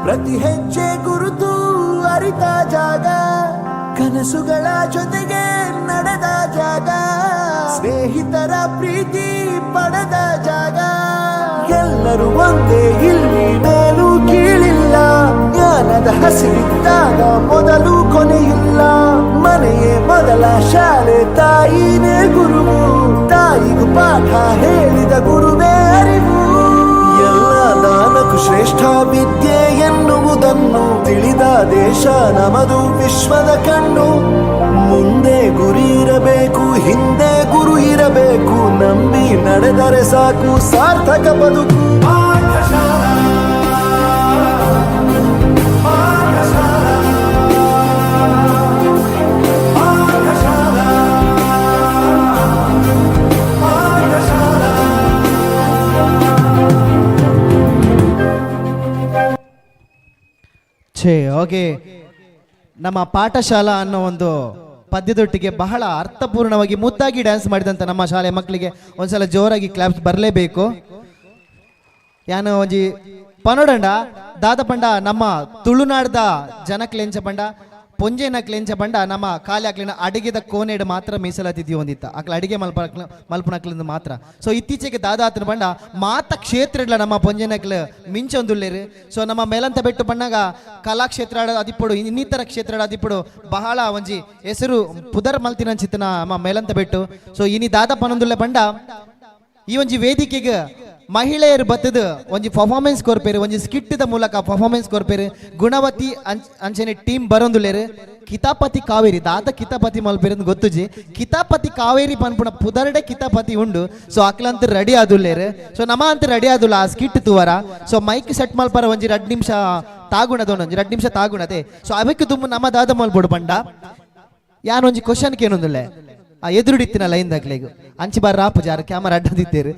ಪ್ರತಿ ಹೆಜ್ಜೆ ಗುರುತು ಅರಿತ ಜಾಗ, ಕನಸುಗಳ ಜೊತೆಗೆ ನಡೆದ ಜಾಗ, ಸ್ನೇಹಿತರ ಪ್ರೀತಿ ಪಡೆದ ಜಾಗ. ಎಲ್ಲರೂ ಒಂದೇ ಇಲ್ಲಿ, ಮೇಲೂ ಕೀಳಿಲ್ಲ. ಜ್ಞಾನದ ಹಸಿರಿದ್ದಾಗ ಮೊದಲು ಕೊನೆಯಿಲ್ಲ. ಮನೆಯೇ ಮೊದಲ ಶಾಲೆ, ತಾಯಿನೇ ಗುರುವು, ತಾಯಿಗೂ ಪಾಠ ಹೇಳಿದ ಗುರುವೇ ಅರಿವು. ಎಲ್ಲ ದಾನಕ್ಕೂ ಶ್ರೇಷ್ಠ ವಿದ್ಯೆ ಎನ್ನುವುದನ್ನು ತಿಳಿದ ದೇಶ ನಮದು, ವಿಶ್ವದ ಕಣ್ಣು. ಮುಂದೆ ಗುರಿ ಇರಬೇಕು, ಹಿಂದೆ ಗುರು ಇರಬೇಕು, ನಂಬಿ ನಡೆದರೆ ಸಾಕು ಸಾರ್ಥಕ ಬದುಕು. ಪಾಠಶಾಲಾ, ಪಾಠಶಾಲಾ, ಪಾಠಶಾಲಾ, ಪಾಠಶಾಲಾ. ಛೇ, ಓಕೆ. ನಮ್ಮ ಪಾಠಶಾಲಾ ಅನ್ನೋ ಒಂದು ಪದ್ಯದೊಟ್ಟಿಗೆ ಬಹಳ ಅರ್ಥಪೂರ್ಣವಾಗಿ ಮುದ್ದಾಗಿ ಡ್ಯಾನ್ಸ್ ಮಾಡಿದಂಥ ನಮ್ಮ ಶಾಲೆ ಮಕ್ಕಳಿಗೆ ಒಂದ್ಸಲ ಜೋರಾಗಿ ಕ್ಲಾಪ್ಸ್ ಬರಲೇಬೇಕು. ಯಾನು ಒಂಜಿ ಪನೋಡಂಡ ದಾದ ಪಂಡ ನಮ್ಮ ತುಳುನಾಡ್ದ ಜನಕ್ಲೆಂಚ ಪಂಡ ಪೊಂಜೆನಕ್ಲೆಂಚ ಪಂಡ ನಮ್ಮ ಖಾಲಿ ಅಕ್ಲಿನ ಅಡಿಗೆದ ಕೋನೆಡ್ ಮಾತ್ರ ಮೀಸಲಾತಿದ್ದಿ ಒಂದಿತ್ತ ಅಕ್ಲ ಅಡಿಗೆ ಮಲ್ಪ ಮಲ್ಪನಕ್ಲಿಂದ ಮಾತ್ರ. ಸೊ ಇತ್ತೀಚೆಗೆ ದಾದಾತನ ಪಂಡ ಮಾತ ಕ್ಷೇತ್ರಡ್ಲ ನಮ್ಮ ಪೊಂಜೆನಕ್ಲು ಮಿಂಚೊಂದುಲ್ಲೇರು. ಸೊ ನಮ್ಮ ಮೇಲಂತ ಬೆಟ್ಟು ಪಣ್ಣಾಗ ಕಲಾಕ್ಷೇತ್ರ ಅದಿಪ್ಪಡು ಇನ್ನಿತರ ಕ್ಷೇತ್ರ ಅದಿಪ್ಪಡು ಬಹಳ ಒಂಜಿ ಹೆಸರು ಪುದರ್ ಮಲ್ತಿನಂಚಿತ್ತನ ನಮ್ಮ ಮೇಲಂತ ಬೆಟ್ಟು. ಸೊ ಇನಿ ದಾದ ಪನೊಂದುಲ್ಲೆ ಪಂಡ ಈ ಒಂಜಿ ವೇದಿಕೆಗೆ ಮಹಿಳೆಯರು ಬತ್ತದ ಒಂಜಿ ಪರ್ಫಾರ್ಮೆನ್ಸ್ ಕೊರ್ಪೇರು, ಒಂಜಿ ಸ್ಕಿಟ್ಟದ ಮೂಲಕ ಪರ್ಫಾರ್ಮೆನ್ಸ್ ಕೊರ್ಪೇರು. ಗುಣವತಿ ಅಂಚನೆ ಟೀಮ್ ಬರೋಂದುಲ್ಲೇರು. ಕಿತಾಪತಿ ಕಾವೇರಿ ದಾದ ಕಿತಾಪತಿ ಮಲ್ಪೇರು ಅಂತ ಗೊತ್ತುಜಿ, ಕಿತಾಪತಿ ಕಾವೇರಿ ಪನ್ಪುಣ ಪುದರ್ಡೆ ಕಿತಾಪತಿ ಉಂಡು. ಸೊ ಅಕ್ಲಂತ ರೆಡಿ ಆದುಲ್ಲೇರು. ಸೊ ನಮ ಅಂತ ರೆಡಿ ಆದುಲ್ಲ ಆ ಸ್ಕಿಟ್ ತೂವರ. ಸೊ ಮೈಕ್ ಸೆಟ್ ಮಲ್ಪರ ಒಂಜಿ 2 ನಿಮಿಷ ತಾಗುಣದ ಒಂಜಿ 2 ನಿಮಿಷ ತಾಗುಣದೆ. ಸೊ ಅವಕ್ಕೆ ತುಂಬ ನಮ್ಮ ದಾದ ಮಲ್ಪೊಡು ಪಂಡ ಯಾನೊಂಜಿ ಕ್ವಶನ್ ಕೇನೊಂದುಲ್ಲೆ ಆ ಎದುರುಡಿತ್ತಿನ ಲೈನ್ ದಾಕ್ಲೆಗ್ ಅಂಚಿ ಬಾರ್ ರಾಪು ಜಾರ ಕ್ಯಾಮರಾ ಅಡ್ಡದಿತ್ತೇರು.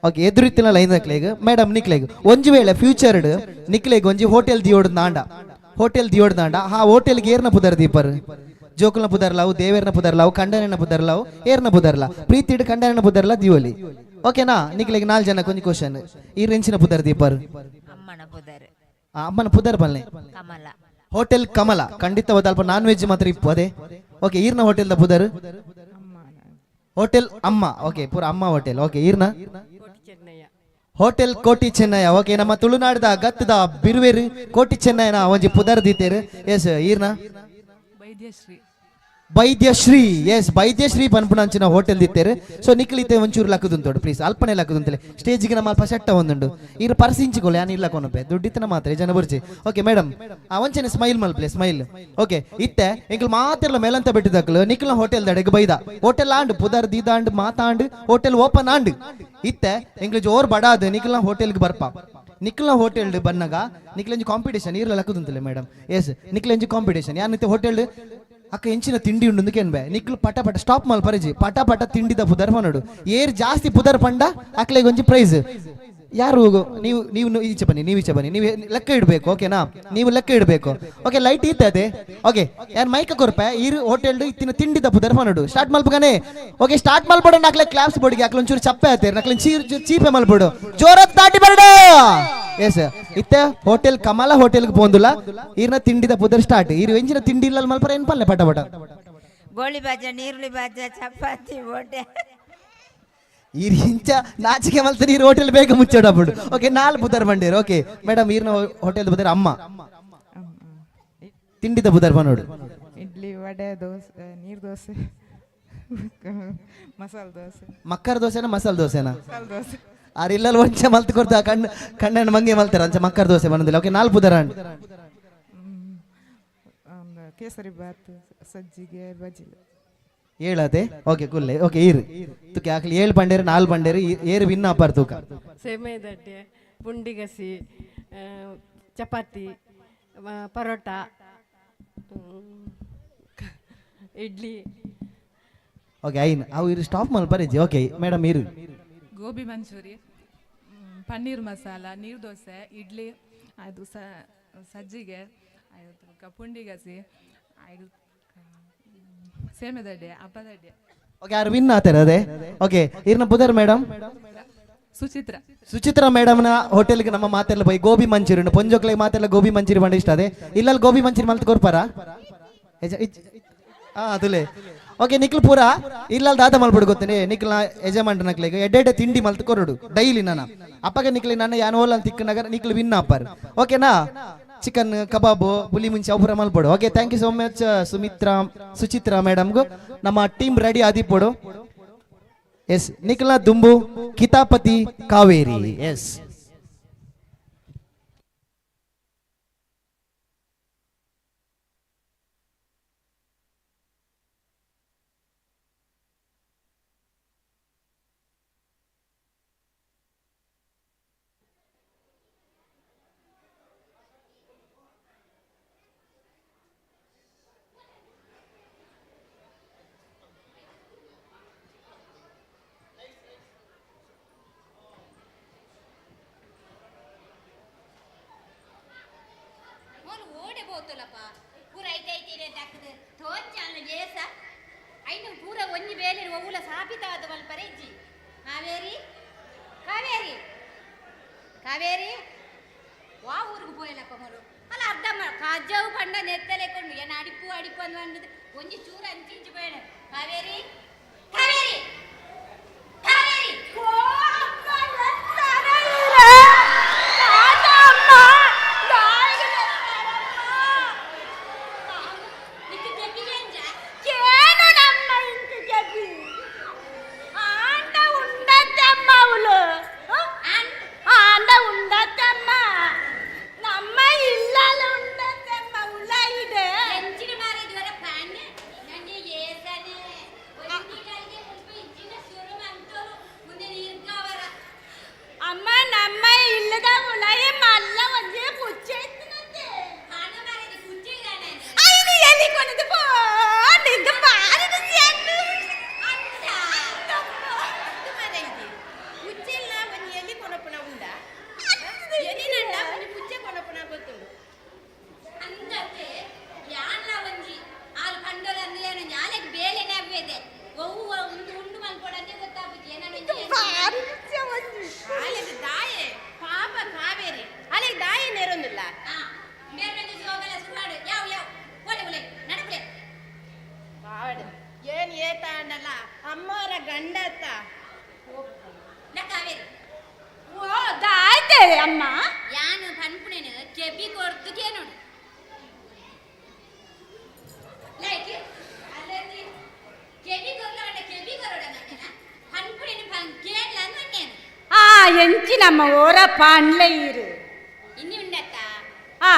ಓಕೆ, ಎದುರಿತ್ತಿನ ಲೈನ್ ದಾಕ್ಲೆಗ್ ಮೇಡಮ್ ನಿಕ್ಲೆಗ್ ಒಂಜಿ ವೇಳೆ ಫ್ಯೂಚರ್ಡ್ ನಿಕ್ಲೆಗ್ ಒಂಜಿ ಹೋಟೆಲ್ ದಿಯೋಡ್ ನಾಂಡ, ಹೋಟೆಲ್ ದಿಯೋಡ್ ನಾಂಡ ಆ ಹೋಟೆಲ್ಗೆ ಏರ್ನ ಪುದರ್ ದೀಪರ್ ಜೋಕುಲ್ನ ಪುದರ್ಲಾವು, ದೇವೇರ್ನ ಪುದರ್ಲಾವು, ಕಂಡನ ಪುದರ್ಲಾವು, ಏರ್ನ ಪುದರ್ಲ ಪ್ರೀತಿಡ್ ಕಂಡನ ಪುದರ್ಲ ದಿಯೋಲಿ. ಓಕೆನಾ? ನಿಕ್ಲೆಗ್ 4 ಜನ ಒಂಜಿ ಕ್ವಶನ್. ಈ ರೆಂಚಿನ ಪುದರ್ ದೀಪರ್ ಅಮ್ಮನ ಪುದರ್ ಬಲ್ಲೆ ಕಮಲ. ಹೋಟೆಲ್ ಕಮಲ ಖಂಡಿತವಾದ ಅಲ್ಪ ನಾನ್ ವೆಜ್ ಮಾತ್ರ ಇಪ್ಪು ಅದೇ. ಓಕೆ, ಈರ್ನ ಹೋಟೆಲ್ the ಪುದರ್ ಹೋಟೆಲ್ ಅಮ್ಮ. ಓಕೆ, ಪೂರ ಅಮ್ಮ ಹೋಟೆಲ್. ಓಕೆ, ಈರ್ನ ಹೋಟೆಲ್ ಕೋಟಿ ಚೆನ್ನಯ್ಯ. ಓಕೆ, ನಮ್ಮ ತುಳುನಾಡದ ಗತ್ತದ ಬಿರುವೇರು ಕೋಟಿ ಚೆನ್ನಯ್ಯನ ಒಂಜಿ ಪುದರ್ ದೀತೇರು. ಎಸ್, ಈರ್ನ ವೈದ್ಯಶ್ರೀ. ಬೈದ್ಯಶ್ರೀ ಎಸ್ ಬೈದ್ಯಶ್ರೀ ಪನ್ಪುನಂಚಿನ ಹೋಟೆಲ್ ದಿತ್ತೇರು. ಸೊ ನಿಕ್ಲಿತೆ ಒಂಚೂರು ಲಕ್ಕದುಂತೋಡು ಪ್ಲೀಸ್, ಅಲ್ಪನೆ ಲಕ್ಕದುಂತಲೆ ಸ್ಟೇಜಿಗೆ ನಮ್ಮ ಅಲ್ಪ ಸೆಟ್ಟ ಒಂದುಂಡು. ಈರು ಪರ್ಸ್ ಇಂಚಿಕೊಲೆ ಯಾನ್ ಇಲ್ಲ ಕೊನಪೆ ದುಡ್ಡಿತ್ತನ ಮಾತ್ರ ಜನ ಬುರ್ಜಿ. ಓಕೆ ಮೇಡಮ್, ಆ ಒಂಚೆನೆ ಸ್ಮೈಲ್ ಮಲ್ಪ್ಲೆ ಸ್ಮೈಲ್. ಓಕೆ ಇತ್ತೆ ಎಂಕಲ್ ಮಾತೆರ್ಲ ಮೇಲಂತ ಬಿಟ್ಟಿದ್ದಕ್ಲು ನಿಕ್ಲ ಹೋಟೆಲ್ ದಡೆಗ್ ಬೈದ ಹೋಟೆಲ್ ಆಂಡ್ ಪುದರ್ ದೀದಾಂಡ್ ಮಾತಾಂಡ್ ಹೋಟೆಲ್ ಓಪನ್ ಆಂಡ್. ಇತ್ತೆ ಎಂಕ್ಲು ಜೋರ್ ಬಡಾದ್ ನಿಕ್ಲ ಹೋಟೆಲ್ಗೆ ಬರ್ಪ. ನಿಕ್ಲ ಹೋಟೆಲ್ ಬನ್ನಗ ನಿಕ್ಲೆಂಜಿ ಕಾಂಪಿಟೇಷನ್ ಈರ್ಲ ಲಕ್ಕದುಂತಲೆ ಮೇಡಮ್. ಎಸ್ ನಿಕ್ಲೆಂಜಿ ಕಾಂಪಿಟೇಷನ್ ಯಾನ್ ಇತ್ತೆ ಹೋಟೆಲ್ ಅಕ್ಕ ಎಂಚಿನ ತಿಂಡಿ ಉಂಡು ಕೇನ್ಬೆ ನಿಕ್ಲು ಪಟ ಪಟ ಸ್ಟಾಪ್ ಮಲ್ ಪರಜಿ ಪಟ ಪಟ ತಿಂಡಿದ ಪುದರ್ ಪನೋಡು. ಏರ್ ಜಾಸ್ತಿ ಪುದರ್ ಪಂಡ ಅಕ್ಲೆಗ್ ಒಂಜಿ ಪ್ರೈಸ್. ಯಾರು ನೀವು ನೀವು ಈಚೆ ಬನ್ನಿ, ನೀವು ಈಚೆ ಬನ್ನಿ, ನೀವು ಲೆಕ್ಕ ಇಡಬೇಕು ಓಕೆನಾ? ನೀವು ಲೆಕ್ಕ ಇಡಬೇಕು. ಓಕೆ ಲೈಟ್ ಇತ್ತದೆ. ಓಕೆ ಯಾರು ಮೈಕ್ ಕೊರ್ಪೆ ಈರು ಹೋಟೆಲ್ ಇತ್ತಿನ ತಿಂಡಿದ ಪುದರ್ ಪನೋಡು. ಸ್ಟಾರ್ಟ್ ಮಲ್ಪಗನೆ. ಓಕೆ ಸ್ಟಾರ್ಟ್ ಮಲ್ಪಡ ನಕ್ಲೆ ಕ್ಲಾಪ್ಸ್ ಬೋಡಿಗೆ ಅಕ್ಲೆ ಒಂಚೂರು ಚಪ್ಪೆ ಆತೇರು ನಕ್ಲೆ ಚೀಪೆ ಮಲ್ಪಡು ಜೋರ ತಾಟಿ ಬರಡ. ಎಸ್ ಇತ್ತೆ ಹೋಟೆಲ್ ಕಮಲ ಹೋಟೆಲ್ಗೆ ಪೋಂದುಲ ಈರ್ನ ತಿಂಡಿದ ಪುದರ್ ಸ್ಟಾರ್ಟ್. ಈರು ಎಂಚಿನ ತಿಂಡಿ ಇಲ್ಲ ಮಲ್ಪರ ಏನ್ ಪಲ್ಲೆ ಪಟ ಪಟ ಗೋಳಿ ಬಾಜ ನೀರುಳ್ಳಿ ಬಾಜ ಚಪಾತಿ ಬೋಟೆ ಈರ್ ಇಂಚ ನಾಚಿಕೆ ಮಲ್ತಾರೆ. ಈರ್ ಹೋಟೆಲ್ ಬೇಗ ಮುಚ್ಚೋಡಬಿಡು. ಓಕೆ ನಾಲ್ ಪುದರ್ ಬಂಡೇರು. ಓಕೆ ಮೇಡಮ್ ಈರ್ನ ಹೋಟೆಲ್ ಪುದರ್ ಅಮ್ಮ ತಿಂಡಿದ ಪುದರ್ ಬನ್ನೋಡು. ಇಡ್ಲಿ ವಡೆ ದೋಸೆ ನೀರು ದೋಸೆ ಮಸಾಲೆ ದೋಸೆ. ಮಕ್ಕರ ದೋಸೆನಾ ಮಸಾಲೆ ದೋಸೆನಾ? ಮಸಾಲೆ ದೋಸೆ. ಆರ್ ಇಲ್ಲಲ್ಲಿ ಒಂಚೆ ಮಲ್ತು ಕೊಡ್ತಾ ಕಣ್ಣು ಕಣ್ಣನ್ನು ಮಂಗೆ ಮಲ್ತಾರೆ ಅಂಚೆ ಮಕ್ಕರ ದೋಸೆ ಬಂದಿಲ್ಲ. ಓಕೆ ನಾಲ್ ಪುದರ್ ಅಂಡ್ ಕೇಸರಿ ಬಾತ್ ಸಜ್ಜಿಗೆ ಬಜಿಲ್ ಏಳತೆ. ಓಕೆ ಕುಲ್ಲೆ. ಓಕೆ ಈರು ತುಕೆ ಹಾಕ್ಲಿ ಏಳು ಬಂಡೇರು ನಾಲ್ ಬಂಡೇರು ಏರು ವಿನ್ನ ಅಪಾರ್ ತೂಕ. ಸೇಮೆ ದಡ್ಡೆ ಪುಂಡಿಗಸಿ ಚಪಾತಿ ಪರೋಟ ಇಡ್ಲಿ. ಓಕೆ ಐನ್ ಅವು ಇರು ಸ್ಟಾಪ್ ಮಲ್ಪರೇಜಿ. ಓಕೆ ಮೇಡಮ್ ಇರು ಗೋಬಿ ಮಂಚೂರಿ ಪನ್ನೀರ್ ಮಸಾಲ ನೀರು ದೋಸೆ ಇಡ್ಲಿ ಅದು ಸಜ್ಜಿಗೆ ಅದು ಪುಂಡಿಗಸಿ ಸೇಮೆದಡ್ಡೆ ಅಪ್ಪದಡ್ಡೆ. ಓಕೆ ಯಾರು ವಿನ್ ಆತಾರೆ ಅದೇ. ಓಕೆ ಇರ್ನ ಪುದರ್ ಮೇಡಮ್ ಸುಚಿತ್ರ. ಸುಚಿತ್ರ ಮೇಡಮ್ನ ಹೋಟೆಲ್ಗೆ ನಮ್ಮ ಮಾತೆಲ್ಲ ಪೋಯಿ ಗೋಬಿ ಮಂಚೂರಿ ಪೊಂಜೋಕ್ಲೆ ಮಾತೆಲ್ಲ ಗೋಬಿ ಮಂಚೂರಿ ಬಂಡ ಇಷ್ಟ ಅದೇ. ಇಲ್ಲಲ್ಲಿ ಗೋಬಿ ಮಂಚೂರಿ ಮಲ್ತ್ ಕೊರ್ಪಾರ ಹಾ ಅದುಲೇ. ಓಕೆ ನಿಕ್ಲು ಪೂರ ಇಲ್ಲಲ್ಲಿ ದಾದ ಮಲ್ಬಿಡು ಗೊತ್ತೇನೆ ನಿಕ್ಲ ಯಜಮಾನ್ರ ನಕ್ಲೆಗ್ ಎಡ್ಡೆಡ್ಡೆ ತಿಂಡಿ ಮಲ್ತ್ ಕೊರಡು ಡೈಲಿ ನನ್ನ ಅಪ್ಪಗೆ ನಿಕ್ಲಿ ನನ್ನ ಯಾನ್ ಹೋಲ್ ಅಂತ ತಿಕ್ಕನಾಗ ನಿಕ್ಲು ವಿನ್ ಅಪ್ಪಾರ್. ಓಕೆನಾ? ಚಿಕನ್ ಕಬಾಬು ಪುಲಿ ಮುಂಚೆ ಅವು ಪೂರ ಮಲ್ಪಡು. Okay thank you so much Sumitra Suchitra ಮೇಡಮ್ಗೂ. ನಮ್ಮ ಟೀಮ್ ರೆಡಿ ಆದಿಪೋಡು. ಎಸ್ ನಿಖಿಲ ದುಂಬು ಕಿತಾಪತಿ ಕಾವೇರಿ. ಎಸ್ ಕಾವೇರಿ ಕಾವೇರಿ ಕಾವೇರಿ ವಾ ಊರಿಗೆ ಪೋಯಲಪ್ಪ ಮೊಲು ಅಲ್ಲ ಅರ್ಧ ಕಾಜವು ಪಂಡ ನೆತ್ತಲೆಕೊಂಡು ಏನು ಅಡಿಪು ಅಡಿಪು ಅಂದ್ ಒಂಜಿ ಚೂರು ಅಂಚಿಂಚು ಪೋಯಣ. ಕಾವೇರಿ ಕಾವೇರಿ ಕಾವೇರಿ ಅಮ್ಮ ಯಾನು ಪನ್ಪುನೇನು ಕೆಬಿ ಕೊರ್ದು ಕೇನೋಡು. ಲೈಕ್ ಎಂಚಿ ನಮ್ಮ ಓರ ಪಾಂಡ್ಲೆ ಇರು ಇನ್ನಿ ಉಂಡತ್ತ ಆ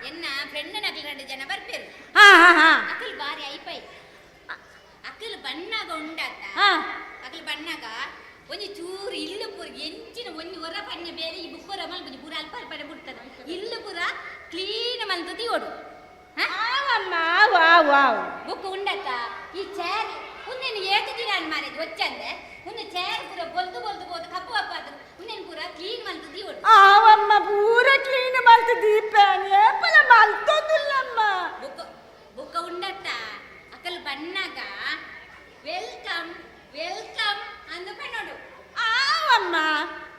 ಎನ್ನ ಫ್ರೆಂಡ್ ನಕಲ್ ಎರಡು ಜನ ಬರ್ಪೇರು ಹಾ ಹಾ ಹಾ ಅಕಲ್ ಬಾರಿ ಐಪೈ ಅಕಲ್ ಬಣ್ಣಾಗ ಉಂಡತ್ತ ಅಕಲ್ ಬಣ್ಣಾಗ ಒಂಜಿ ಚೂರು ಇಲ್ಲು ಪೂರ ಎಂಚಿನ ಒಂಜಿ ಹೊರ ಪನ್ನೆ ಬೇರೆ ಈ ಬುಕ್ಕೊರ ಮಲ್ಪುಜಿ ಪೂರ ಅಲ್ಪ ಅಲ್ಪ ಬಿಡ್ತದೆ ಇಲ್ಲು ಪೂರ ಕ್ಲೀನ್ ಮಲ್ತು ತೀವೋಡು ಆವಮ್ಮ ಆವು ಆವು ಆವು ಬುಕ್ ಉಂಡತ್ತ ಈ ಚೇರ್ ಉಂದೇನು ಏತು ದಿನ ಮಾರೇಜ್ ಒಚ್ಚಂದೆ ಒಂದು ಚೇರ್ ಪೂರ ಬೊಲ್ದು ಬೊಲ್ದು ಬೋದು ಕಪ್ಪು ಕಪ್ಪು ಆದ್ರು ಉಂದೇನು ಪೂರ ಕ್ಲೀನ್ ಮಲ್ತು ತೀವೋಡು ಆವಮ್ಮ ಪೂರ ಕ್ಲೀನ್ ಮಲ್ತು ದೀಪಾನಿ ಏಪಲ ಮಲ್ತೊಂದುಲ್ಲಮ್ಮ ಬುಕ್ ಬುಕ್ಕ ಉಂಡತ್ತ ಅಕಲ್ ಬಣ್ಣಾಗ welcome welcome ಅಂದು ಪಣ್ಣೋಡು ಆವಮ್ಮ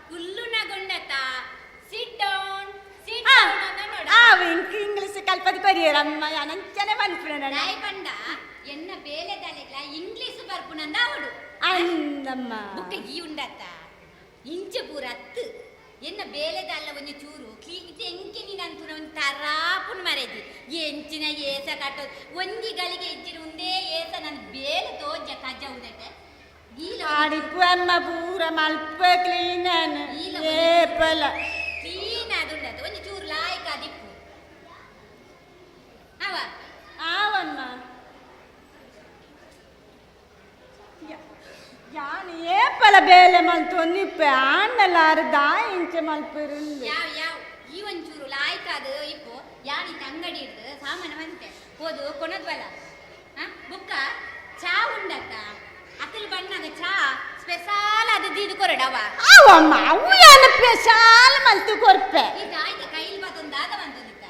ಕುಲ್ಲುನಗುಂಡತ್ತ ಸಿಟ್ ಡೌನ್ ಸಿಟ್ ಡೌನ್ ಅಂದ ನೋಡು ಆವು ಇಂಕ್ ಇಂಗ್ಲಿಷ್ ಕಲ್ಪದ ಕೊರಿಯರಮ್ಮ ಅನಂಚನೆ ಮನ್ಪುಣ ನಾಯಿ ಪಂಡ ಎನ್ನ ಬೇಲೆದಾಲೆಗ್ಲ ಇಂಗ್ಲಿಷ್ ಬರ್ಪುನಂದ ಅವಡು ಅಂದಮ್ಮ ಬುಕ್ಕ ಈ ಉಂಡತ್ತ ಇಂಚ ಪೂರ ಅತ್ತು ಎನ್ನ ಬೇಲೆದಲ್ಲ ಒಂಜಿ ಚೂರು ಕ್ಲೀನ್ ಎಂಕಿ ನೀನಂತುನ ಒಂಜಿ ತರಾಪುನ್ ಮರೆದಿ ಎಂಚಿನ ಏಸ ಕಟ್ಟೋ ಒಂಜಿ ಗಳಿಗೆ ಇಜ್ಜಿನ ಒಂದೇ ಏಸ ನನ್ನ ಬೇಲೆ ತೋಜ ಕಜ್ಜ ಉದಟೆ ಆಡಿಪ್ಪು ಅಮ್ಮ ಪೂರ ಮಲ್ಪ ಕ್ಲೀನ್ ಏಪಲ ಕ್ಲೀನ್ ಆದುಂಡತ್ತ ಒಂಜಿ ಚೂರು ಲಾಯ್ಕ ಅದಿಪ್ಪು ಅವ ಆವಮ್ಮ ಯಾನ್ ಏಪಲ ಬೇಲೆ ಮಲ್ತೊಂದಿಪ್ಪೆ ಆಂಡಲಾರು ದಾ ಇಂಚೆ ಮಲ್ಪಿರುಂದು ಯಾವ ಯಾವ ಈ ಒಂಚೂರು ಲಾಯ್ಕಾದ ಇಪ್ಪು ಯಾನಿ ತಂಗಡಿ ಹಿಡ್ದು ಸಾಮಾನು ಬಂತೆ ಹೋದು ಕೊನದ್ವಲ್ಲ ಬುಕ್ಕ ಚಾ ಉಂಡತ್ತ ಅಕಲ್ ಬಣ್ಣಾಗ ಚಾ ಸ್ಪೆಷಾಲ್ ಅದು ದೀದು ಕೊರಡವ ಆವಮ್ಮ ಅವು ಯಾನ ಸ್ಪೆಷಾಲ್ ಮಲ್ತು ಕೊರ್ಪೆ ಈ ಆಯ್ತ ಕೈಲಿ ಬತ್ತೊಂದಾದ ಬಂತೊಂದಿತ್ತ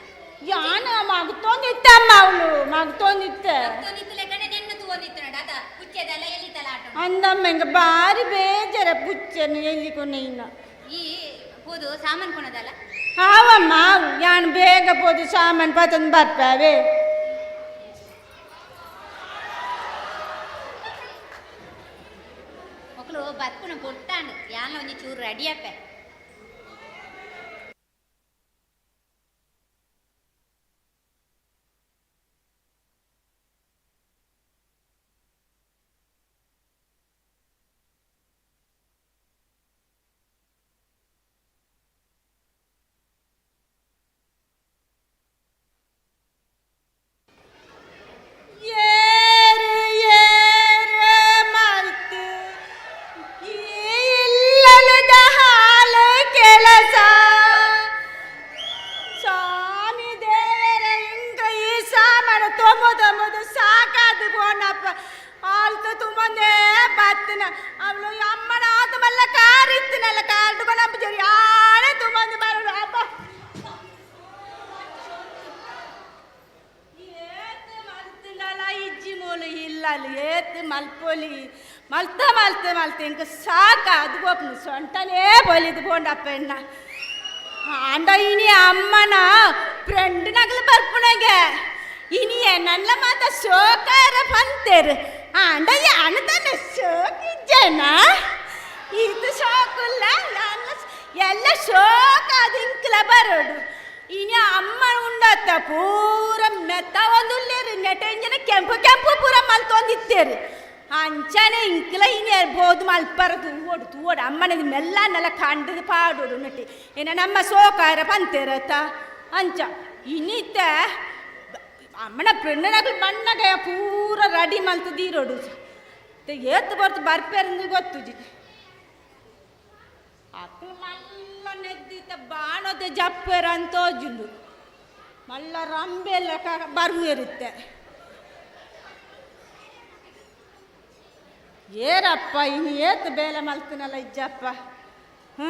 ಯಾನ ಮಗ್ತೊಂದಿತ್ತಮ್ಮ ಅವಳು ಮಗ್ತೊಂದಿತ್ತ ಮಗ್ತೊಂದಿತ್ತು ಲೆಕ್ಕನೆ ನೆನ್ನು ತೂವೊಂದಿತ್ತು ನೋಡ ಅದ ಪುಚ್ಚೆದಲ್ಲ ಎಲ್ಲಿತಲ್ಲ ಆಟ ಅಂದಮ್ಮ ಇಂಗ ಬಾರಿ ಬೇಜಾರ ಪುಚ್ಚೆನು ಎಲ್ಲಿ ಕೊನೆಯಿನ ಈ ಪೋದು ಸಾಮಾನು ಕೊನದಲ್ಲ ಆವಮ್ಮ ಆವು ಯಾನ್ ಬೇಗ ಪೋದು ಸಾಮಾನು ಪತಂದು ಬರ್ಪಾವೆ ಮಕ್ಕಳು ಬರ್ಪುನ ಕೊಟ್ಟಾಂಡು ಯಾನ ಒಂಜಿ ಚೂರು ರೆಡಿ ಅಪ್ಪೆ ಏರು ಏರು ಮಲ್ತು ಇಲ್ಲದ ಹಾಲು ಕೆಲಸ ಸ್ವಾಮಿ ದೇವರ ಇಂಗ ಈ ಸಾಮಾನು ತೊಂಬುದು ಸಾಕಾದು ಬೋನಪ್ಪ ಆಲ್ತು ತುಂಬಂದೇ ಬತ್ತಿನ ಅವಳು ಅಮ್ಮನ ಆತ ಮಲ್ಲ ಕಾರ್ ಇತ್ತಿನಲ್ಲ ಕಾರ್ ನಮ್ಮ ಜರಿ ಆಳೆ ತುಂಬಂದು ಬರೋದು ಅಪ್ಪ ಮಲ್ತಿಂಡಲ ಇಜ್ಜಿ ಮೂಲು ಇಲ್ಲಲ್ಲಿ ಏತ್ ಮಲ್ಪೊಲಿ ಮಲ್ತ ಮಲ್ತ ಮಲ್ತ ಇಂಕ ಸಾಕ ಅದು ಗೋಪ್ನು ಸೊಂಟನೇ ಬೊಲಿದು ಬೋಂಡಪ್ಪ ಎನ್ನ ಆಂಡ ಇನಿ ಅಮ್ಮನ ಫ್ರೆಂಡ್ ನಗಲು ಬರ್ಪುಣಗೆ ಇನಿ ನನ್ನ ಮಾತ ಶೋಕಾರ ಬಂತೇರು ಆಂಡ ಯಾನ ತಾನೆ ಶೋಕಿಜ್ಜನ ಇದು ಶೋಕುಲ್ಲ ಎಲ್ಲ ಶೋಕ ಅದು ಇಂಕ್ಲ ಬರೋಡು ಇನಿ ಅಮ್ಮ ಉಂಡತ್ತ ಪೂರ ಮೆತ್ತ ಒಂದುಲ್ಲೇರು ನೆಟೆಂಜನ ಕೆಂಪು ಕೆಂಪು ಪೂರ ಮಲ್ತೊಂದಿತ್ತೇರು ಅಂಚನೆ ಇಂಕ್ಲ ಇನಿ ಬೋದು ಮಲ್ಪರ ತೂವೋಡು ತೂವೋಡು ಅಮ್ಮನದು ಮೆಲ್ಲ ನೆಲ ಕಂಡದು ಪಾಡೋಡು ನಟಿ ಏನ ನಮ್ಮ ಸೋಕಾರ ಪಂತೇರತ್ತ ಅಂಚ ಇನಿತ ಅಮ್ಮನ ಫ್ರೆಂಡ್ನಗಲು ಬಣ್ಣಗ ಪೂರ ರೆಡಿ ಮಲ್ತದೀರೋಡು ಏತು ಬರ್ತು ಬರ್ಪೇರಂದು ಗೊತ್ತು ಜಿ ಅಕ್ಲು ಮಲ್ಲ ನೆದ್ದಿತ್ತ ಬಾಣೋದೆ ಜಪ್ಪೇರ ಅಂತೋಜುಂಡು ಮಲ್ಲ ರಂಬೆಲ್ಲ ಬರುವಿರುತ್ತೆ ಏರಪ್ಪ ಇನ್ನು ಏತು ಬೇಲೆ ಮಲ್ತನಲ್ಲ ಇಜ್ಜಪ್ಪ ಹ್ಞೂ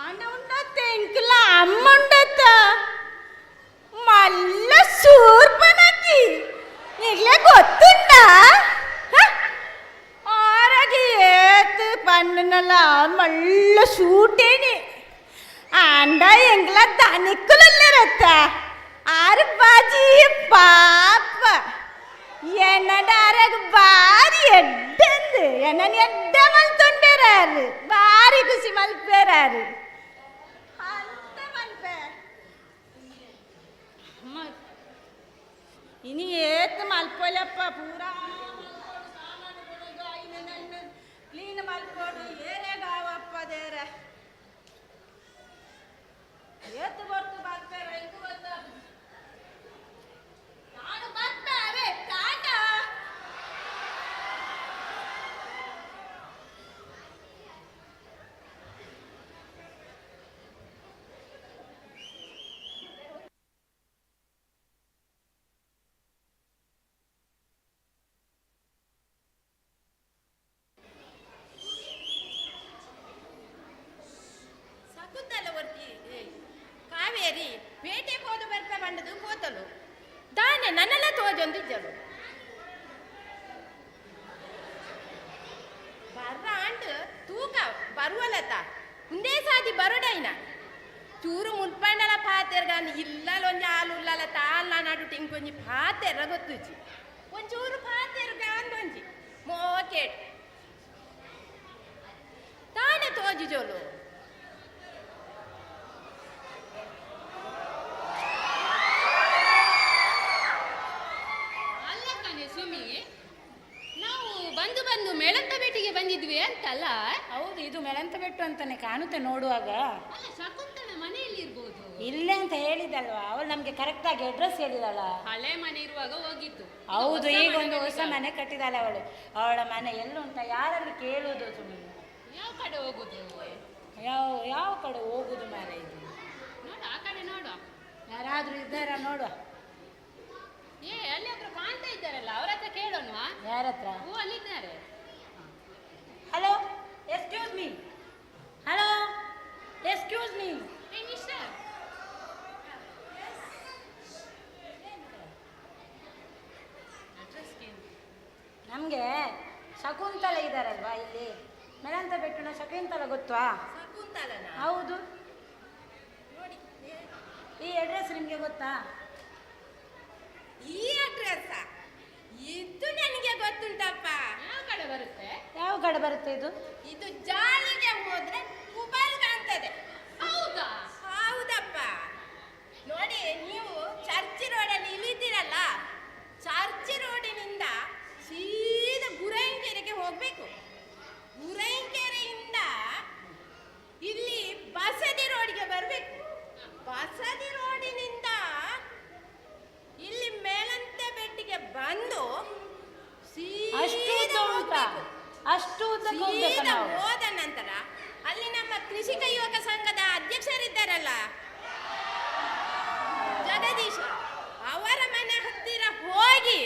ಆಂಡ ಉಂಡತ್ತೆ ಇಂಕಲ ಅಮ್ಮ ಉಂಡತ್ತ ಮಲ್ಲ ಸೂರ್ಪನಕ್ಕಿ ನಿಗ್ಲೆ ಗೊತ್ತುಂಡ ಆರಗಿ ಏತು ಪಣ್ಣನಲ್ಲ ಮಲ್ಲ ಸೂಟೇನಿ ಆಂಡ ಎಂಗ್ಲ ದನಿಕ್ಕುಲಲ್ಲಿರತ್ತ ಆರು ಬಾಜಿ ಪಾಪ என்னடா ಬಾರಿ ಎಡ್ಡೆಂದು ಎನ್ನನ್ ಎಡ್ಡೆ ಮಲ್ತೊಂಡೇರಾರು ಬಾರಿ ಖುಷಿ ಮಲ್ಪೇರಾರು ಅಂತ ಮಲ್ಪೆ ಇನಿ ಏತ್ ಮಲ್ಪೊಲಪ್ಪ ಪೂರಾ ಮಲ್ಪೋಡು ಏರೆಗಾವಪ್ಪ ದೇರೆ ಏತು ಬರ್ತು ಬರ್ಪೇರ ಎಂಕು ಗೊತ್ತ ನಾನು ಬರ್ತಾವೆ ಟಾಟಾ. ಸಕುತ್ತಲ ವರ್ತಿ ಕಾವೇರಿ ಪೇಟೆ ಹೋದು ಬರ್ಪ ಬಂಡದು ಕೋತಲು ದಾನೆ ನನ್ನೆಲ್ಲ ತೋಜೊಂದಿದ್ದಳು ಬರ್ರ ಆಂಡ್ ತೂಕ ಬರುವಲತ ಉಂದೇ ಸಾದಿ ಬರೋಡೈನ ಚೂರು ಮುಲ್ಪಂಡಲ ಪಾತೆರ್ಗಾನ್ ಇಲ್ಲಲೊಂಜಿ ಆಲು ಉಲ್ಲಲ ತಾಲ್ ನಡು ಟಿಂಕೊಂಜಿ ಪಾತೆರ ಗೊತ್ತುಜಿ ಒಂಚೂರು ಪಾತೆರ್ಗಾಂದೊಂಜಿ ಮೋಕೇಟ್ ತಾನೆ ತೋಜಿಜೋಲು. ಅಲ್ಲ ಕಣೆ ಸುಮಿ, ನಾವು ಬಂದು ಬಂದು ಮೇಳಂತ ಬೆಟ್ಟಿಗೆ ಬಂದಿದ್ವಿ ಅಂತಲ್ಲ? ಹೌದು, ಇದು ಮೆಳಂತ ಬೆಟ್ಟು ಅಂತಾನೆ ಕಾಣುತ್ತೆ ನೋಡುವಾಗ. ಅಲ್ಲ, ಶಕುಂತಳ ಮನೆಯಲ್ಲಿ ಇರ್ಬೋದು. ಇಲ್ಲೇ ಅಂತ ಹೇಳಿದಲ್ವಾ ಅವಳು, ನಮ್ಗೆ ಕರೆಕ್ಟ್ ಆಗಿ ಅಡ್ರೆಸ್ ಹೇಳಿದಲ್ಲ. ಹಳೆ ಮನೆ ಇರುವಾಗ ಹೋಗಿದ್ದು. ಹೌದು, ಹೊಸ ಈಗ ಮನೆ ಒಂದು ಹೊಸ ಕಟ್ಟಿದ್ದಾಳೆ. ಮನೆ ಕಟ್ಟಿದಾಳೆ ಅವಳು. ಅವಳ ಮನೆ ಎಲ್ಲುಂಟ ಯಾರಲ್ಲಿ ಕೇಳುವುದು ಸುಮ್ಮನೆ? ಯಾವ ಕಡೆ ಹೋಗುದು? ಯಾವ ಯಾವ ಕಡೆ ಹೋಗುದು ಮಾರ್ರೆ ಇದು? ನೋಡು, ಆ ಕಡೆ ನೋಡುವ. ಯಾರಾದ್ರೂ ಇದ್ದಾರಾ ನೋಡುವ. ಏ, ಅಲ್ಲಿ ಒಬ್ರು ಕಾಣ್ತಾ ಇದ್ದಾರಲ್ಲ, ಅವ್ರ ಹತ್ರ ಕೇಳೋಣವಾ? ಯಾರ ಹತ್ರ? ಹೂ, ಅಲ್ಲಿದ್ದಾರೆ. Hello, excuse me. Hello, excuse me. ಏ ಮಿಸ್ಟರ್, ನಮಗೆ ಶಕುಂತಲ ಇದ್ದಾರಲ್ವಾ ಇಲ್ಲಿ ಮೆಲಂತ ಬೆಟ್ಟನ ಶಕುಂತಲ ಗೊತ್ತಾ? ಶಕುಂತಲನ? ಹೌದು. ನೋಡಿ, ಈ ಅಡ್ರೆಸ್ ನಿಮಗೆ ಗೊತ್ತಾ? ಈ ಅಡ್ರೆಸ್ ಇದು ನನಗೆ ಗೊತ್ತುಂಟಪ್ಪ. ಯಾವ ಕಡೆ ಬರುತ್ತೆ? ಯಾವ ಕಡೆ ಬರುತ್ತೆ ಇದು? ಇದು ಜಾಳಿಗೆ ಹೋದ್ರೆ ಕುಬಲ್ ಕಾಣ್ತದೆ. ಹೌದಾ? ಹೌದಪ್ಪ. ನೋಡಿ, ನೀವು ಚರ್ಚ್ ರೋಡಲ್ಲಿ ಇಳಿತೀರಲ್ಲ, ಚರ್ಚ್ ರೋಡಿನಿಂದ ಸೀದಾ ಗುರೈಂಕೆರೆಗೆ ಹೋಗ್ಬೇಕು. ಗುರೈಂಕೆರೆಯಿಂದ ಇಲ್ಲಿ ಬಸದಿ ರೋಡ್ಗೆ ಬರಬೇಕು. ಬಸದಿ ರೋಡಿನಿಂದ ಇಲ್ಲಿ ಮೇಲಂತೆ ಬೆಟ್ಟಿಗೆ ಬಂದು ಅಷ್ಟು ಉದ್ದ ಸೀದಾ ಉಂಟಾ? ಹೋಗ್ಬೇಕು. ಅಷ್ಟು ಉದ್ದಕ್ಕೆ ಹೋಗ್ಬೇಕಾ ಸೀದಾ ನಾವು? ಹೋದ ನಂತರ ಅಲ್ಲಿ ನಮ್ಮ ಕೃಷಿಕ ಯುವಕ ಸಂಘದ ಅಧ್ಯಕ್ಷರಿದ್ದಾರಲ್ಲ, ಜಗದೀಶ್ ಅವರ ಮನೆ ಹತ್ತಿರ ಹೋಗಿ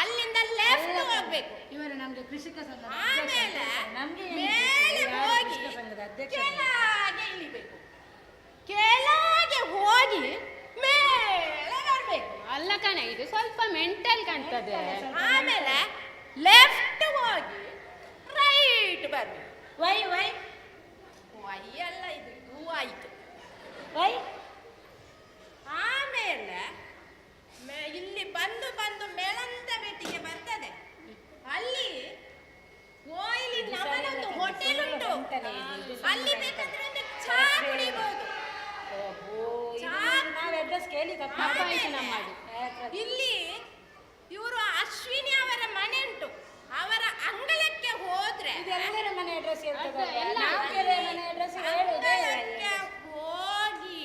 ಅಲ್ಲಿಂದ ಲೆಫ್ಟ್ ಹೋಗ್ಬೇಕು. ಇವರು ನಮ್ಗೆ ಕೃಷಿಕ ಸಂಘದ ಆಮೇಲೆ ನಮ್ಗೆ ಏನು ಮೇಲೆ ಯಾರು ಹೋಗಿ ಕೃಷಿಕ ಸಂಘದ ಅಧ್ಯಕ್ಷರು? ಕೆಳಗೆ ಇಳಿಬೇಕು. ಕೆಳಗೆ ಹೋಗಿ ಮೇಲೆ ಬರ್ಬೇಕು. ಅಲ್ಲ ಕಣೆ, ಇದು ಸ್ವಲ್ಪ ಮೆಂಟಲ್ ಕಾಣ್ತದೆ. ಆಮೇಲೆ ಲೆಫ್ಟ್ ಹೋಗಿ ರೈಟ್ ಬರ್ಬೇಕು. ವೈ ವೈ ವೈ ಅಲ್ಲ, ಇದು ಟೂ ಆಯ್ತು. ವೈ. ಆಮೇಲೆ ಇಲ್ಲಿ ಬಂದು ಬಂದು ಮೇಳಂತ ಬೆಟ್ಟಿಗೆ ಬರ್ತದೆ. ಅಲ್ಲಿ ಓಯ್ಲಿ ನಮನೊಂದು ಹೋಟೆಲ್ ಉಂಟು. ಅಲ್ಲಿ ಬೇಕಾದ್ರೆ ಒಂದು ಚಹಾ ಕುಡಿಬಹುದು. ನಾವು ಅಡ್ರೆಸ್ ಕೇಳಿ ತಪ್ಪು ಆಮೇಲೆ ಇಲ್ಲಿ ಇವರು ಅಶ್ವಿನಿ ಅವರ ಮನೆ ಉಂಟು. ಅವರ ಅಂಗಳಕ್ಕೆ ಹೋದ್ರೆ ಇದೆಲ್ಲರ ಮನೆ ಅಡ್ರೆಸ್ ಹೇಳ್ತದಲ್ವಾ? ಎಲ್ಲ ನಾವು ಕೇಳಿದ ಮನೆ ಅಡ್ರೆಸ್ ಹೇಳುವುದೇ ಇಲ್ಲ. ಅಂಗಳಕ್ಕೆ ಹೋಗಿ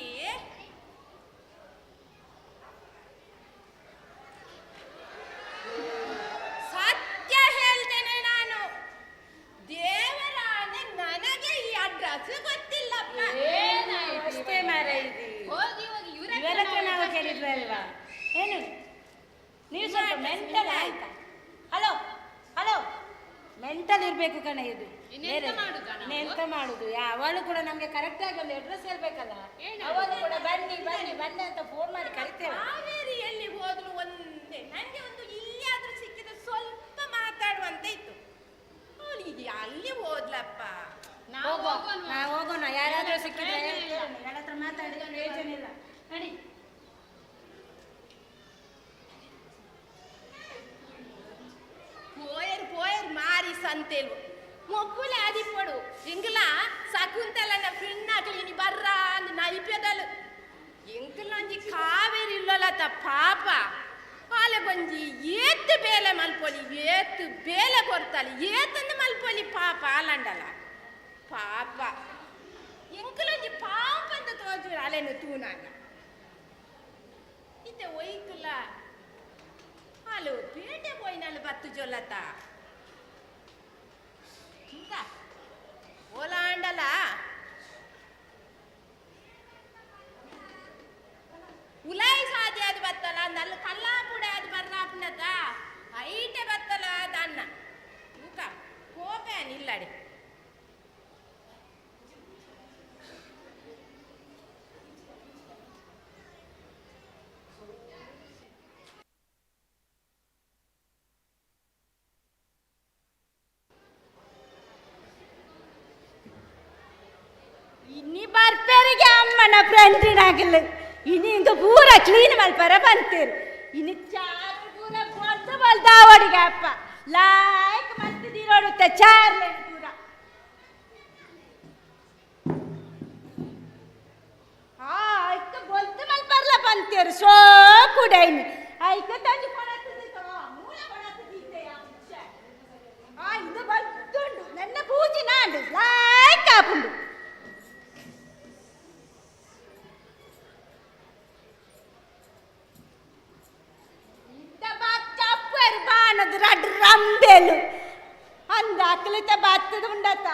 ಸತ್ಯ ಹೇಳ್ತೇನೆ ನಾನು, ದೇವರಾಣೆ ನನಗೆ ಈ ಅಡ್ರೆಸ್ ಗೊತ್ತಿಲ್ಲಪ್ಪ. ಅಷ್ಟೇ ಮಾರ್ರೆ ಇದು. ಹೋಗಿ ಹೋಗಿ ಇವ್ರ ಇವರ ಹತ್ರ ನಾವು ಕೇಳಿದ್ವಿ ಅಲ್ವಾ? ಏನು ನೀವು ಸ್ವಲ್ಪ ಮೆಂಟಲ್ ಆಯ್ತಾ? ಹಲೋ ಹಲೋ, ಮೆಂಟಲ್ ಇರ್ಬೇಕು ಕಣೆ ಇದು. ಇನ್ನೆಂತ ಬೇರೆ ಮಾಡುದಾ ನಾವು? ಇನ್ನೆಂತ ಮಾಡುದು? ಅವಳು ಕೂಡ ನಮ್ಗೆ ಕರೆಕ್ಟ್ ಆಗಿ ಒಂದು ಅಡ್ರೆಸ್ ಹೇಳ್ಬೇಕಲ್ಲ. ಏನು? ಅವಳು ಕೂಡ ಬನ್ನಿ ಬನ್ನಿ ಬನ್ನಿ ಅಂತ ಫೋನ್ ಮಾಡಿ ಕರಿತೇವೆ. ಕಾವೇರಿ ಎಲ್ಲಿ ಹೋದ್ರು ಒಂದೇ ನನಗೆ ಒಂದು ಇಲ್ಲಿ ಆದ್ರೂ ಸಿಕ್ಕಿದ್ರೆ ಸ್ವಲ್ಪ ಮಾತಾಡುವಂತ ಇತ್ತು. ಅವಳು ಈಗ ಅಲ್ಲಿ ಹೋದ್ಲಪ್ಪ. ನಾವು ಹೋಗುವ, ಹೋಗೋಣ. ನಾವು ಹೋಗೋಣ. ಯಾರಾದ್ರೂ ಸಿಕ್ಕಿದ್ರೆ ಹೇಳ್ತೇನೆ. ಯಾರ ಹತ್ರ ಮಾತಾಡಿ ಪ್ರಯೋಜನ ಇಲ್ಲ. ನಡಿ. ಪೋಯರ್ ಪೋಯರ್ ಮಾರಿ ಸಂತೇಲು ಮೊಕ್ಕುಲೆ ಆದಿಪ್ಪಡು ಎಂಗ್ಲ ಶಕುಂತಲನ ಫ್ರೆಂಡ್ ಆಗ್ಲಿ ಇನಿ ಬರ್ರ ಅಂದ್ ನೈಪ್ಯದಲು ಎಂಕಲೊಂಜಿ ಕಾವೇರಿ ಇಲ್ಲಲತ ಪಾಪ. ಆಲೆ ಗೊಂಜಿ ಏತ್ ಬೇಲೆ ಮಲ್ಪೊಲಿ, ಏತ್ ಬೇಲೆ ಕೊರ್ತಾಲಿ, ಏತಂದು ಮಲ್ಪೊಲಿ ಪಾಪ ಆಲಂಡಲ ಪಾಪ ಎಂಕಲೊಂಜಿ ಪಾಪ ಅಂತ ತೋಜು ಅಲೆನು ತೂನಾಗ ಇತ್ತೆ ಒಯ್ಕುಲ ಹಾಲು ಪೇಟೆ ಪೋಯಿನಲ್ಲಿ ಬತ್ತು ಜೊಲ್ಲತ ಇಂತ ಓಲಾಂಡಲ ಉಲಾಯಿ ಸಾಧ್ಯ ಅದು ಬತ್ತಲ ನಲ್ಲ ಕಲ್ಲಾಪುಡ ಅದು ಬರ್ನಾಪುನತ ಐಟೆ ಬತ್ತಲ ಅನ್ನ ಊಕ ಕೋಪೇನ್ ಇಲ್ಲಡೆ ಇನಿ ಬರ್ಪೇರಿಗೆ ಅಮ್ಮನ ಫ್ರೆಂಡಿನಾಗಲ್ಲ ಇನಿ ಇಂದು ಪೂರ ಕ್ಲೀನ್ ಮಲ್ಪರ ಬಂತೀರಿ ಇನಿ ಚಾರ್ ಪೂರ ಬೊಲ್ದು ಬಲ್ದ ಅವಡಿಗೆ ಅಪ್ಪ ಲಾಯ್ಕ್ ಮಲ್ತಿದ್ದೀರೋಡುತ್ತೆ ಚಾರ್ಲೆ ಪೂರ ಆ ಐಕ ಬೊಲ್ದು ಮಲ್ಪರ್ಲ ಬಂತೀರಿ ಸೋ ಕೂಡ ಇನಿ ಐಕ ತಂಜು ಕೊಡತ್ತಿದ್ದ ಮೂಲ ಕೊಡತ್ತಿದ್ದೆ ಆ ಇದು ಬಲ್ದುಂಡು ನನ್ನ ಪೂಜೆ ನಾಂಡು ಲಾಯ್ಕ್ ಆಪುಂಡು ರಂಬೆಲು ಅಂದ ಆಕಲಿತ ಬತ್ತದ ಉಂಡತ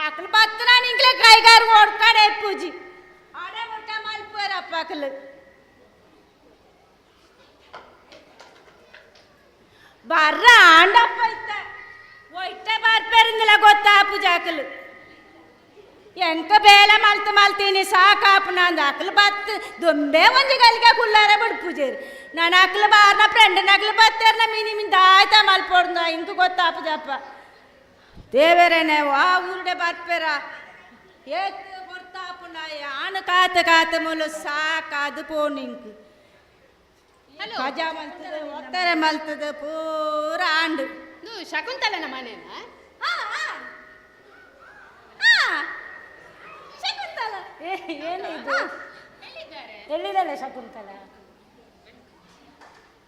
ಆಕಲು ಬತ್ತ ನಾನು ಇಂಗ್ಲೆ ಕೈಗಾರ ಓಡ್ಕಡೆ ಪೂಜಿ ಆಡೆ ಮುಟ್ಟ ಮಲ್ಪೋರಪ್ಪ ಆಕಲು ಬರ್ರ ಆಂಡಪ್ಪ ಇತ್ತ ಒಯ್ಟ ಬರ್ಪೇರಿಂದಿಲ್ಲ ಗೊತ್ತಾ ಪೂಜೆ ಆಕಲು ಎಂಕ ಬೇಲೆ ಮಲ್ತು ಮಲ್ತೀನಿ ಸಾಕಾಪು ನಂದು ಆಕಲು ಬತ್ತ ದೊಂಬೆ ಒಂಜಿ ಗಲಿಗೆ ಕುಲ್ಲಾರ ಬಿಡು ಪೂಜೆರು ನಾನು ಅಕ್ಲು ಬಾರ್ನ ಫ್ರೆಂಡ್ ನಗ್ಲು ಬತ್ತೇರ್ನ ಮೀನಿ ಮಿಂದ ಆಯ್ತಾ ಮಲ್ಪೊಡ್ದ ಇಂಕ ಗೊತ್ತಾಪದಪ್ಪ ದೇವರೇನೆ ಆ ಊರುಡೆ ಬರ್ಪೇರ ಏತ್ ಗೊತ್ತಾಪುನ ಆನು ಕಾತ ಕಾತ ಮೂಲು ಸಾಕಾದು ಪೋನು ಇಂಕ್ ಕಜಾ ಮಲ್ತದ ಒತ್ತಾರೆ ಮಲ್ತದ ಪೂರ ಆಂಡು ಶಕುಂತಲನ ಮನೇನಾ? ಶಕುಂತಲ ಏನು ಇದು? ಎಲ್ಲಿದ್ದಾಳೆ ಶಕುಂತಲ?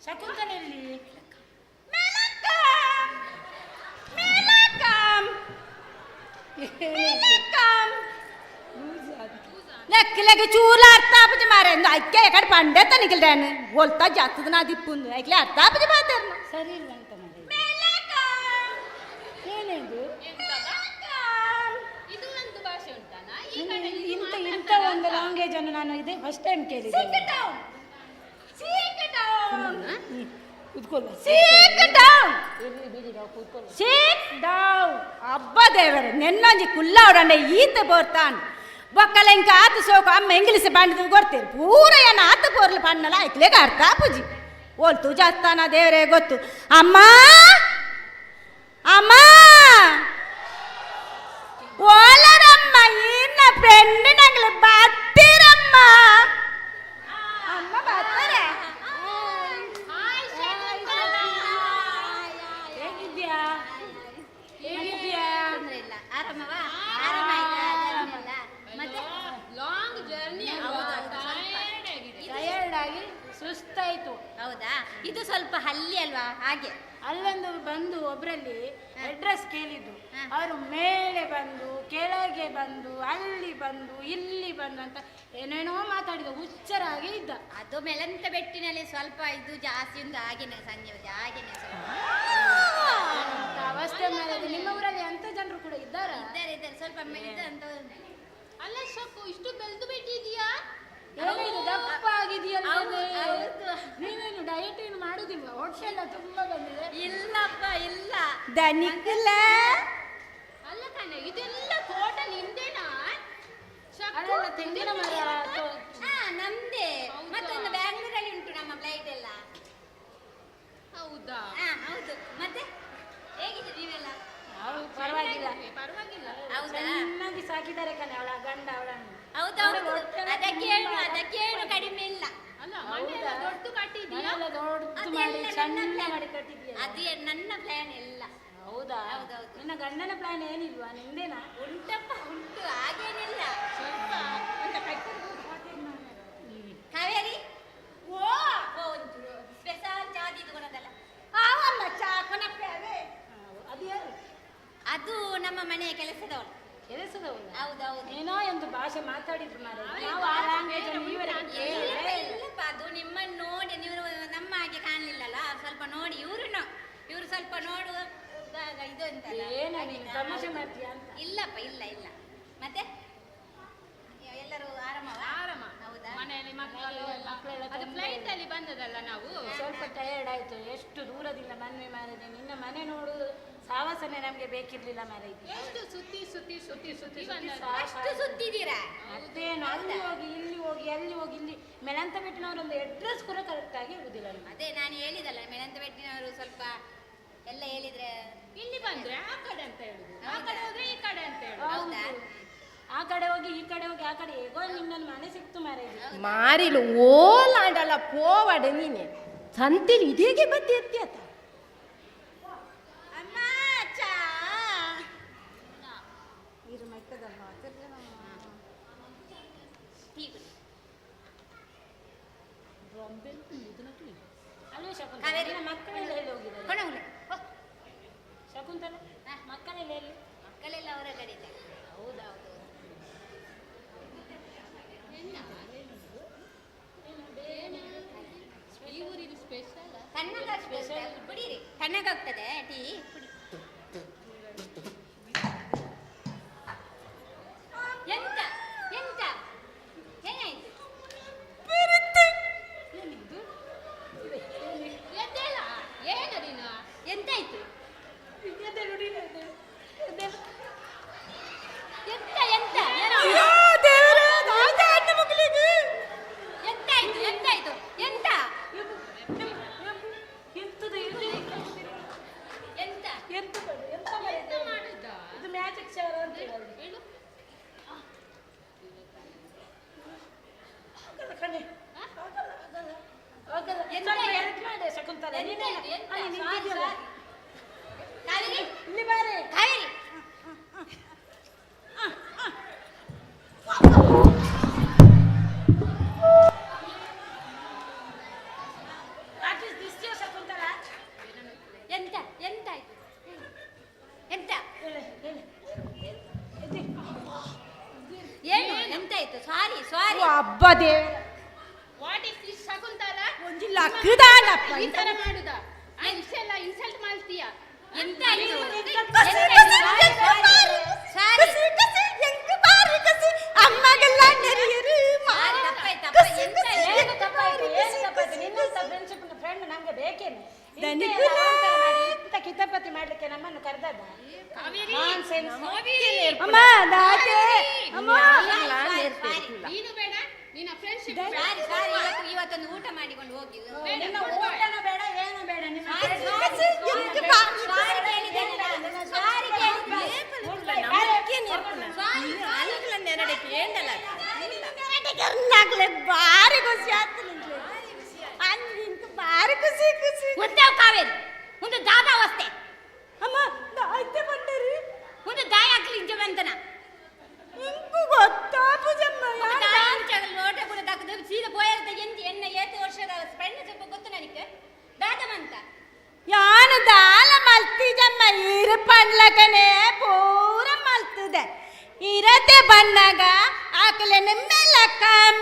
ಶಕುಂತಲ ಎಲ್ಲಿ? ಲೆಕ್ಕಲೆಗೆ ಚೂಲ ಅರ್ಥ ಆಪುಜಿ ಮಾರೆ ಐಕೆ ಎಕಡೆ ಪಂಡೆ ತನಿಕಲ್ದಾನೆ ಒಲ್ತಾ ಜಾತದ ನಾ ದಿಪ್ಪುಂದು ಐಕ್ಲೆ ಅರ್ಥ ಆಪುಜಿ ಮಾತಾಡ್ನ ಸರಿ ಇಲ್ಲ ಅಂತ ಮಾರೆ ಏನಿದು? ಇದು ಒಂದು ಭಾಷೆ ಉಂಟಾನಾ? ಇಂಥ ಇಂಥ ಒಂದು ಲ್ಯಾಂಗ್ವೇಜ್ ಅನ್ನು ನಾನು ಇದೇ ಫಸ್ಟ್ ಟೈಮ್ ಕೇಳಿದ್ದೇನೆ. ಅಬ್ಬ ದೇವರೇ ನೆನ್ನೊಂಜಿ ಕುಲ್ಲಾವಡಂಡೆ ಈತ ಬೋರ್ತಾನ್ ಬೊಕ್ಕಲ ಇಂಕ ಆತ ಸೋಕು ಅಮ್ಮ ಇಂಗ್ಲೀಷ್ ಬಂಡದು ಗೊತ್ತೇರು ಪೂರ ಏನ ಆತ ಬೋರ್ಲು ಬಣ್ಣಲ ಐಕ್ಲೇಗ ಅರ್ಥ ಪೂಜಿ ಓಲ್ತು ಜಾಸ್ತಾನ ದೇವರೇ ಗೊತ್ತು. ಅಮ್ಮ ಅಮ್ಮ ಓಲರಮ್ಮ ಇನ್ನ ಫ್ರೆಂಡ್ ನಂಗ್ಲ ಬಾತ್ತೀರಮ್ಮ ಅಮ್ಮ ಬಾತ್ತಾರೆ. ಹೇಗಿದ್ಯಾ? ಹೇಗಿದ್ಯಾ? ಇಲ್ಲ, ಆರಾಮವಾ? ಆರಾಮ ಆಯ್ತಾ? ಆರಾಮಿಲ್ಲ? ಮತ್ತೆ ಲಾಂಗ್ ಜರ್ನಿ ಟಯರ್ಡ್ ಆಗಿ ಸುಸ್ತಾಯ್ತು. ಹೌದಾ? ಇದು ಸ್ವಲ್ಪ ಹಲ್ಲಿ ಅಲ್ವಾ ಹಾಗೆ. ಅಲ್ಲೊಂದು ಬಂದು ಒಬ್ರಲ್ಲಿ ಅಡ್ರೆಸ್ ಕೇಳಿದ್ದು, ಅವರು ಮೇಲೆ ಬಂದು ಕೆಳಗೆ ಬಂದು ಅಲ್ಲಿ ಬಂದು ಇಲ್ಲಿ ಬಂದು ಅಂತ ಏನೇನೋ ಮಾತಾಡಿದ, ಹುಚ್ಚರಾಗಿ ಇದ್ದ. ಅದು ಮೆಲಂತ ಬೆಟ್ಟಿನಲ್ಲಿ ಸ್ವಲ್ಪ ಇದು ಜಾಸ್ತಿ ಒಂದು ಹಾಗೇನೆ ಸಂಜೆ ಹಾಗೇನೆ ಸ್ವಲ್ಪ. ಅವಸ್ಥೆ ಮೇಲೆ ನಿಮ್ಮ ಊರಲ್ಲಿ ಎಂತ ಜನರು ಕೂಡ ಇದ್ದಾರಾ? ಇದ್ದಾರೆ ಇದ್ದಾರೆ, ಸ್ವಲ್ಪ ಇದು ಅಂತ. ಅಲ್ಲ ಶಕು, ಇಷ್ಟು ಬೆಳೆದು ಬಿಟ್ಟಿದ್ಯಾ? ಏನಿದು ದಪ್ಪ ಆಗಿದೆಯಲ್ಲ? ಹೌದು. ನೀನೇನು ಡಯಟ್ ಏನು ಮಾಡುದಿಲ್ವಾ? ಹೊಟ್ಟೆ ಎಲ್ಲ ತುಂಬಾ ಬಂದಿದೆ. ಇಲ್ಲಪ್ಪ ಇಲ್ಲ. ದನಿಕಲ ಅಲ್ಲ ಕಣೆ, ಇದೆಲ್ಲ ತೋಟ ನಿಮ್ದೇನಾ? ಅಲ್ಲ, ತೆಂಗಿನ ಮರ. ಹಾ ನಮ್ದೇ. ಮತ್ತೊಂದು ಬ್ಯಾಂಗ್ಳೂರಲ್ಲಿ ಉಂಟು ನಮ್ಮ ಫ್ಲೈಟ್ ಎಲ್ಲ. ಹೌದಾ? ಹಾ ಹೌದು. ಮತ್ತೆ ಹೇಗಿದ್ದೀರಿ ನೀವೆಲ್ಲ? ಪರವಾಗಿಲ್ಲ ಪರವಾಗಿಲ್ಲ. ಹೌದಾ? ಚೆನ್ನಾಗಿ ಸಾಕಿದ್ದಾರೆ ಕಣೆ ಅವಳ ಗಂಡ ಅವಳನ್ನು. ಹೌದೌದು, ಅದಕ್ಕೇನು ಅದಕ್ಕೇನು ಕಡಿಮೆ ಇಲ್ಲ. ಅಲ್ಲ, ಮನೆ ಎಲ್ಲ ದೊಡ್ಡ ಕಟ್ಟಿದ್ಯಾ? ಮನೆಯೆಲ್ಲ ದೊಡ್ಡದು ಮಾಡಿ ಅದೆಲ್ಲ ಚಂದ ನನ್ನ plan. ಮಾಡಿ ಕಟ್ಟಿದ್ಯಾ? ಅದೇ ನನ್ನ ಪ್ಲಾನ್ ಎಲ್ಲ. ಹೌದಾ? ಹೌದೌದು. ನಿನ್ನ ಗಂಡನ ಪ್ಲಾನ್ ಏನಿಲ್ವಾ? ನಿಂದೇನಾ? ಉಂಟಪ್ಪ ಉಂಟು, ಹಾಗೇನಿಲ್ಲ. ಸ್ವಲ್ಪ ಕಾವೇರಿ, ಓ ಒಂಚೂರು ಸ್ಪೆಷಲ್ ಚಾದಿದು. ಮಲ್ತು ಕೊಡೋದಲ್ಲ. ಆವಮ್ಮ ಚಾ ಕೊನಪ್ಪೆ. ಅದು ಯಾರು? ಅದು ನಮ್ಮ ಮನೆಯ ಕೆಲಸದವಳು. ಕೆಲಸದವಳು? ಹೌದೌದು. ಏನೋ ಒಂದು ಭಾಷೆ ಮಾತಾಡಿದ್ರು ಮಾರ್ರೆ, ನಾವು ಆ ಲ್ಯಾಂಗ್ವೇಜ್ ಅನ್ನು ಈವರೆಗೆ ಕೇಳಲೇ ಇಲ್ಲ. ಇಲ್ಲಪ್ಪ, ಅದು ನಿಮ್ಮನ್ನು ನೋಡಿ, ನೀವು ನಮ್ಮ ಹಾಗೆ ಕಾಣಲಿಲ್ಲಲ್ಲ, ಸ್ವಲ್ಪ ನೋಡಿ ಇವರು ಇವರು ಸ್ವಲ್ಪ ನೋಡುವ ಇದು ಅಂತ. ಏನೋ ನೀನು ತಮಾಷೆ ಮಾಡ್ತೀಯಾ ಅಂತ. ಇಲ್ಲಪ್ಪ, ಇಲ್ಲ ಇಲ್ಲ. ಮತ್ತೆ ಎಲ್ಲರೂ ಆರಾಮ? ಆರಾಮ. ಹೌದಾ? ಮನೆಯಲ್ಲಿ ಮಕ್ಕಳು ಎಲ್ಲ. ಮಕ್ಕಳೆಲ್ಲ ಅದು ಫ್ಲೈಟ್ ಅಲ್ಲಿ ಬಂದದಲ್ಲ ನಾವು. ಸ್ವಲ್ಪ ಟಯರ್ಡ್ ಆಯ್ತು, ಎಷ್ಟು ದೂರದಿಂದ ಬಂದ್ವಿ ಮಾರೈತಿ. ನಿನ್ನ ಮನೆ ನೋಡುವುದು ಸಾವಾಸನೆ ನಮಗೆ ಬೇಕಿರ್ಲಿಲ್ಲ ಮಾರೈತಿ. ಎಷ್ಟು ಸುತ್ತಿ ಸುತ್ತಿ ಸುತ್ತಿ ಸುತ್ತಿ ಸುತ್ತಿ ಬಂದದ್ದು. ಅಷ್ಟು ಸುತ್ತಿದ್ದೀರಾ? ಮತ್ತೇನು, ಅಲ್ಲಿ ಹೋಗಿ ಇಲ್ಲಿ ಹೋಗಿ ಅಲ್ಲಿ ಹೋಗಿ ಇಲ್ಲಿ ಮೆಲಂತ ಬೆಟ್ಟಿನವರೊಂದು ಅಡ್ರೆಸ್ ಕೂಡ ಕರೆಕ್ಟ್ ಆಗಿ ಇರುವುದಿಲ್ಲ ನಮ್ಗೆ. ಅದೇ ನಾನು ಹೇಳಿದಲ್ಲ, ಮೆಣಂತ ಬೆಟ್ಟಿನವರು ಸ್ವಲ್ಪ ಎಲ್ಲ ಹೇಳಿದ್ರೆ ಇಲ್ಲಿ ಬಂದ್ರೆ ಆ ಕಡೆ ಅಂತ ಹೇಳುದು, ಆ ಕಡೆ ಹೋದ್ರೆ ಈ ಕಡೆ ಅಂತ ಹೇಳುದು. ಹೌದಾ? ಆ ಕಡೆ ಹೋಗಿ ಈ ಕಡೆ ಹೋಗಿ ಆ ಕಡೆ ಹೇಗೋ ನಿಮ್ಮನ್ನು ಮನೆ ಸಿಕ್ತು ಮಾರೈತಿ. ಮಾರಿಲು ಓಲಾಂಡಲ್ಲ ಪೋವಾಡ ನೀನೆ ಸಂತಿಲಿ ಇದೀಗೆ ಬತ್ತಿ ಎತ್ತಿ ಆತ. ಅಮ್ಮ ಚಾ ಟೀ ಕುಡಿ. ಅಲ್ವೇ ಶಕುಂತಲ, ಕಾವೇರಿ. ನಿನ್ನ ಮಕ್ಕಳೆಲ್ಲ ಎಲ್ಲಿ ಹೋಗಿದ್ದಾರೆ? ಕೊಡೋಣ. ಶಕುಂತಲ, ಮಕ್ಕಳೆಲ್ಲ ಎಲ್ಲಿ? ಮಕ್ಕಳೆಲ್ಲ ಅವರ ಕಡೆ ಇದ್ದಾರೆ. ಹೌದೌದು. ಈ ಊರಿನ ಸ್ಪೆಷಲ್. ತಣ್ಣಗಾಗ್ತದೆ, ಕುಡೀರಿ, ತಣ್ಣಗಾಗ್ತದೆ ಟೀ ಕುಡಿ. ಎಂತ ಎಂತ ಏನಾಯ್ತು? ಎದ್ದೇಳ, ಏನು ನೀನು? ಎಂತಾಯ್ತು? ಎಂತ ಎಂತ ಎಂತಾಯ್ತು? ಎಂತಾಯ್ತು? ಎಂತ ಎಂತದು ಇದು? ಎಂತ ಎಂತ ಎಂತ ಮಾರೈತಿ? ಮಾಡುದ? ಇದು ಮ್ಯಾಜಿಕ್ ಶವರ್ ಅಂತ ಹೇಳೋದು. ಹೇಳು. ಆಗಲ್ಲ ಕಣೆ. ಆಗಲ್ಲ, ಆಗಲ್ಲ. ಆಗಲ್ಲ. ಎಂತ? ಸ್ವಲ್ಪ help ಮಾಡೆ ಶಕುಂತಲ. ಎಂತ? ನೀನೇ ಎಂತ? ಅಲ್ಲಿ ಸಾರಿ, ನಿಂತಿದ್ಯಲ್ಲ. ಸಾರಿ. ಕಾವೇರಿ, ಇಲ್ಲಿ ಬಾರೆ. Kaveri. What is this dear Shakuntala? ಎಂತ ಎಂತಾಯ್ತು? ಎಂತ ಹೇಳು, ಹೇಳು. ಎದ್ದಿ. ಏನು ಎಂತಾಯ್ತು? ಸಾರಿ ಸಾರಿ. ಅಬ್ಬ ದೇವ. What is this Shakuntala? ಒಂಜಿ ಲಕ್ಕದಾನಪ್ಪ. ಈ ತರ ಮಾಡುದ? ಆ ಇಷ್ಟೆಲ್ಲ ಇನ್ಸಲ್ಟ್ ಮಾಡ್ತೀಯಾ? ಎಂತ ಆಯ್ತು? ಕಸಿ, ಕಸಿ, ಎಂಕು ಬಾರಿ, ಸಾರಿ. ಕಸಿ, ಕಸಿ, ಎಂಕು ಬಾರಿ ಕಸಿ, ಅಮ್ಮಗೆಲ್ಲ ನೆರೆಯರು ಸಾರಿ, ತಪ್ಪಾಯ್ತು, ಕಸಿ, ತಪ್ಪಾಯ್ತು. ಎಂತ ಕಸಿ, ಏನು ಎಂಕು ತಪ್ಪಾಯ್ತು? ಬಾರಿ ಏನು ಕಸಿ, ತಪ್ಪಾಯ್ತು? ಕಸಿ, ನಿನ್ನಂತ ಕಸಿ. ಫ್ರೆಂಡ್ಶಿಪ್ ಫ್ರೆಂಡ್ ನಮ್ಗೆ ಬೇಕೇನು? ಇಂಥ ದನಿಗುಲ. ಎಲ್ಲ ಅವಾಂತರ ಮಾಡಿ, ಇಂಥ ಕಿತಾಪತಿ ಮಾಡ್ಲಿಕ್ಕೆ ನಮ್ಮನ್ನು ಕರೆದದ್ದ? ಕಾವೇರಿ, Nonsense. Kaveri. ಅಮ್ಮ ದಾತೆ ಅಮ್ಮ. ನೀನು ಬೇಡ, ನಿನ್ನ ಫ್ರೆಂಡ್ಶಿಪ್ ಸಾರಿ ಸಾರಿ. ಇವತ್ತು ಇವತ್ತೊಂದು ಊಟ ಮಾಡಿಕೊಂಡು ಹೋಗಿ. ನಿನ್ನ ಊಟನೂ ಬೇಡ ಏನು ಬೇಡ ನಿನ್ನ ಸಾರಿ, ಕಸಿ, ಎಂಕು ಬಾರಿ ಸಾರಿ ಕೇಳಿದ್ದೇನೆ ನಾನು. ಸಾರಿ ಕೇಳಿದ್ದೇನೆ. ಸಾರಿ, ಸಾರಿ. ನಾಕ್ಲೆ ಬಾರಿ ಖುಷಿ ಆಯ್ತು ನಿಂಗೆ. ಅಂದಿಂತ ಬಾರಿ ಖುಷಿ ಖುಷಿ. ಒಂದೇ ಕಾವೇರಿ, ಒಂದು ದಾದಾ ಅವಸ್ಥೆ. ಅಮ್ಮ ದಾಯ್ತೆ ಬಂಡರಿ. ಒಂದು ದಾಯ ಹಾಕ್ಲಿ ಇಂಚ ಬಂತನ. ಇಂಕು ಗೊತ್ತಾ ಪೂಜಮ್ಮ? ಒಂದು ದಾಯ ಇಂಚ ಲೋಟ ಕೂಡ ತಾಕುದು ಸೀದಾ ಪೋಯರ್ದ ಎಂಜಿ ಎನ್ನ ಏತು ವರ್ಷದ ಫ್ರೆಂಡ್ ಸ್ವಲ್ಪ ಗೊತ್ತು ನನಗೆ ದಾದ ಮಂತ. ಯಾನು ದಾಲ ಮಲ್ತಿಜಮ್ಮ, ಇರು ಪನ್ಲಕನೆ ಪೂರ ಮಲ್ತದೆ. ಇರತೆ ಬಣ್ಣಗ ಆಕಲೆನೆ ಮೇಲಕಂ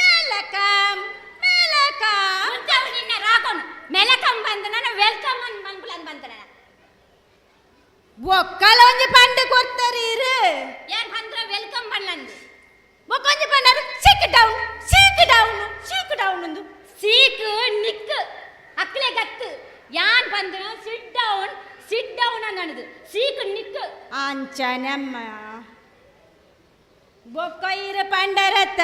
ಮೇಲಕಂ ಮೇಲಕಂ. ಮುಂಚೆ ಅವ್ನು ನಿನ್ನ ರಾಗೋನು ಮೆಲಕಂ ಬಂದ ನಾನು welcome ಅನ್ ಬಂದ್ಬಿಡ ಬಂತನ. ಒಕ್ಕಲ ಒಂಜಿ ಪಂಡು ಕೊಡ್ತಾರೆ ಇರು. ಏನ್ ಬಂದ್ರ welcome ಬಣ್ಣಂದು. ಒಕ್ಕೊಂಜಿ ಪಂಡರು ಸೀಕ್ ಡೌನ್ ಸೀಕ್ ಡೌನ್ ಸೀಕ್ ಡೌನ್ ಒಂದು. ಸೀಕ್ ನಿಕ್ ಅಕ್ಲೆ ಗತ್ತು ಯಾನ್ ಬಂದ್ರು ಸಿಟ್ ಡೌನ್ ಸಿಟ್ ಡೌನ್ ಅನ್ನೋದು ಸೀಕ್ ನಿಕ್. ಅಂಚನಮ್ಮ ಬೊಕ್ಕ ಇರು ಪಂಡರತ್ತ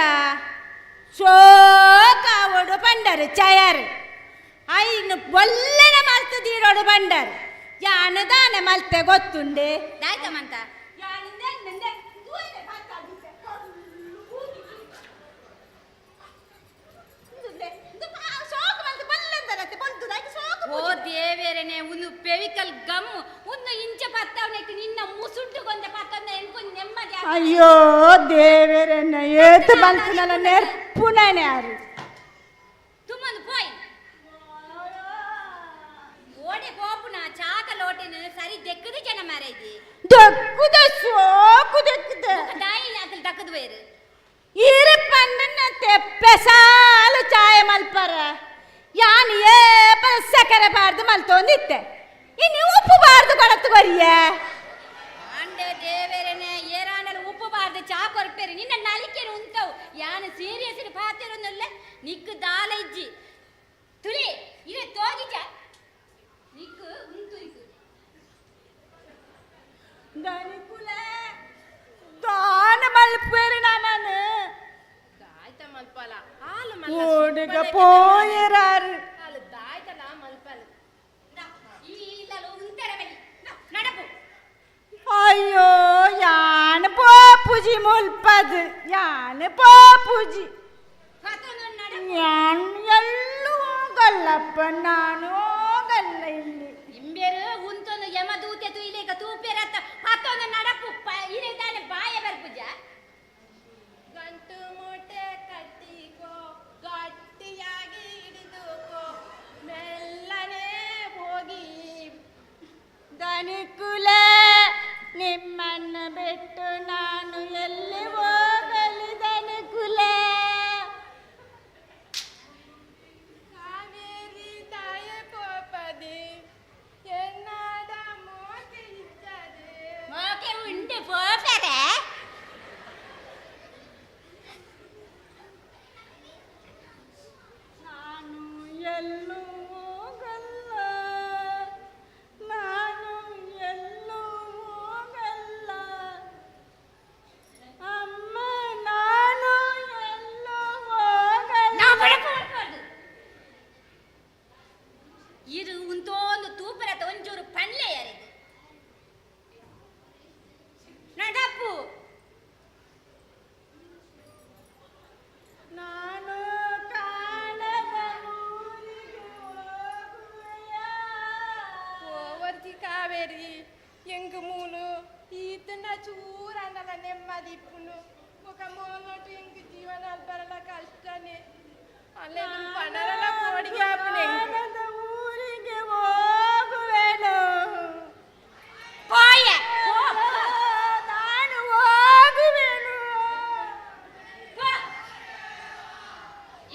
ಶೋಕಾವಡು ಪಂಡರು ಚಯರ್ ಐನು ಒಲ್ಲೆನ ಮಲ್ತದೀರೋಡು ಬಂಡರ್ ಯಾನು ದಾನ ಮಲ್ತೆ ಗೊತ್ತುಂಡೆ. ದಾಯ್ತಮ್ಮಂತ. ಓ ದೇವೇರನೆ, ಒಂದು ಫೆವಿಕಲ್ ಗಮ್ ಒಂದು ಇಂಚ ಪತ್ತವನಕ್ಕೆ ನಿನ್ನ ಮುಸುಡ್ಡು ಕೊಂದ ಪತ್ತವನ ಎಂಕೊಂದು ನೆಮ್ಮದಿ ಆಗ್ತದೆ. ಅಯ್ಯೋ ದೇವೇರನ್ನ ಏತು ಮಲ್ತನಲ್ಲ ನೆರ್ಪುಣನೆ ಯಾರು. ತುಮ್ಮಂದು ಪೋಯ್. ಓಡೆ ಪೋಪುನ ಚಾಕ ಲೋಟೆನ್ ಸರಿ ದೆಕ್ಕದು ಜನ ಮಾರೈದಿ. ದಕ್ಕುದ ಸೋಕು ದಕ್ಕುದ. ದಾಯಿ ಅಕಲ್ ದಕ್ಕದು ಬೇರು. ಈರು ಪಂಡನ ತೆಪ್ಪೆಸಾಲು ಚಾಯ ಮಲ್ಪರ. ಯಾನ್ ಏಪ ಸಕ್ಕರೆ ಬಾರ್ದು ಮಲ್ತೊಂದಿತ್ತೆ. ಇನ್ನು ಉಪ್ಪು ಬಾರ್ದು ಕೊಡತ್ತು ಕೊರಿಯ. ಅಂಡೆ ದೇವರನೆ ಏರಾಂಡಲ ಉಪ್ಪು ಬಾರ್ದು ಚಾ ಕೊರ್ಪೇರು ನಿನ್ನ ನಲಿಕೆನು ಉಂತವು. ಯಾನ್ ಸೀರಿಯಸ್ ಪಾತೆರೊಂದಲ್ಲ ನಿಕ್ಕು ದಾಲ ಇಜ್ಜಿ. ತುಳಿ ಇರೆ ತೋಗಿಜ ನಿಕ್ಕು ಉಂತು ಇಕ್ಕು. ದನಿಕುಲೆ ದಾನ ಮಲ್ಪೇರು ನಮನ. ದಾಯ್ತ ಮಲ್ಪಲ ಹಾಲು ಓಡಿಗ ಪೋಯರಾರು. ಹಾಲು ದಾಯ್ತಲ ಮಲ್ಪಲ. ಈ ಇಲ್ಲಲು ಉಂತರ ಬಲಿ ನಡಪು. ಅಯ್ಯೋ ಯಾನ್ ಪೋಪುಜಿ ಮುಲ್ಪದು ಯಾನ್ ಪೋಪುಜಿ. ಯಾನ್ ಎಲ್ಲೂ ಹೋಗಲ್ಲಪ್ಪ, ನಾನು ಹೋಗಲ್ಲ ಇಲ್ಲಿ. ಇಂಬೇರು ಉಂತೊಂದು ಯಮದೂತೆ ತುಯಿಲೇಕ ತೂಪೇರತ್ತ ಪತ್ತೊಂದು ನಡಪು ಇರೆ ದಾನೆ ಬಾಯ ಬರ್ಪುಜ. ಗಂಟು ಮೂಟೆ ಕಟ್ಟಿಕೋ ಗಟ್ಟಿಯಾಗಿ ಹಿಡಿದುಕೋ ಮೆಲ್ಲನೆ ಹೋಗಿ. ದನಿಕುಲೆ ನಿಮ್ಮನ್ನು ಬಿಟ್ಟು ನಾನು ಎಲ್ಲಿ ಹೋಗಲಿ ದನಿಕುಲೆ. ಕಾವೇರಿ ತಾಯೇ ಪೋಪದೆ ಎನ್ನಾಡ ಮೋಕೆ ಇದ್ದದೆ. ಮೋಕೆ ಉಂಟು ಪೋಪರೆ. ನಾನು ಎಲ್ಲೂ ಹೋಗಲ್ಲ, ನಾನು ಎಲ್ಲೂ ಹೋಗಲ್ಲ ಅಮ್ಮ, ನಾನು ಎಲ್ಲೂ ಹೋಗಲ್ಲ. ನಾವು ಬಡಪು ಮಾಡ್ಬಾರ್ದು. ಇರು ಉಂತೊಂದು ತೂಪರತ ಒಂಚೂರು ಪನ್ಲೆ ಯಾರಿದು ನಡಪು. ನಾನು ಕಾಣದ ಊರಿಗೆ ಹೋಗುವೆಯಾ? ಹೋವರ್ಜಿ ಕಾವೇರಿ ಎಂಗ್ ಮೂಲು ಈತನ ಚೂರನ್ನಲ ನೆಮ್ಮದಿ ಇಪ್ಪುನು. ఒక ಮೋನೋಟು ಎಂಗ್ ಜೀವನ ಅಲ್ಪರಲ ಕಷ್ಟನೇ. ಅಲ್ಲೇ ಪಣರಲ ಪೋಡಿಗೆ ಆಪುನೆ. ಕಾಣದ ಊರಿಗೆ ಹೋಗುವೆನು. ಪೋಯೆ ನಾನು ಹೋಗುವೆನು.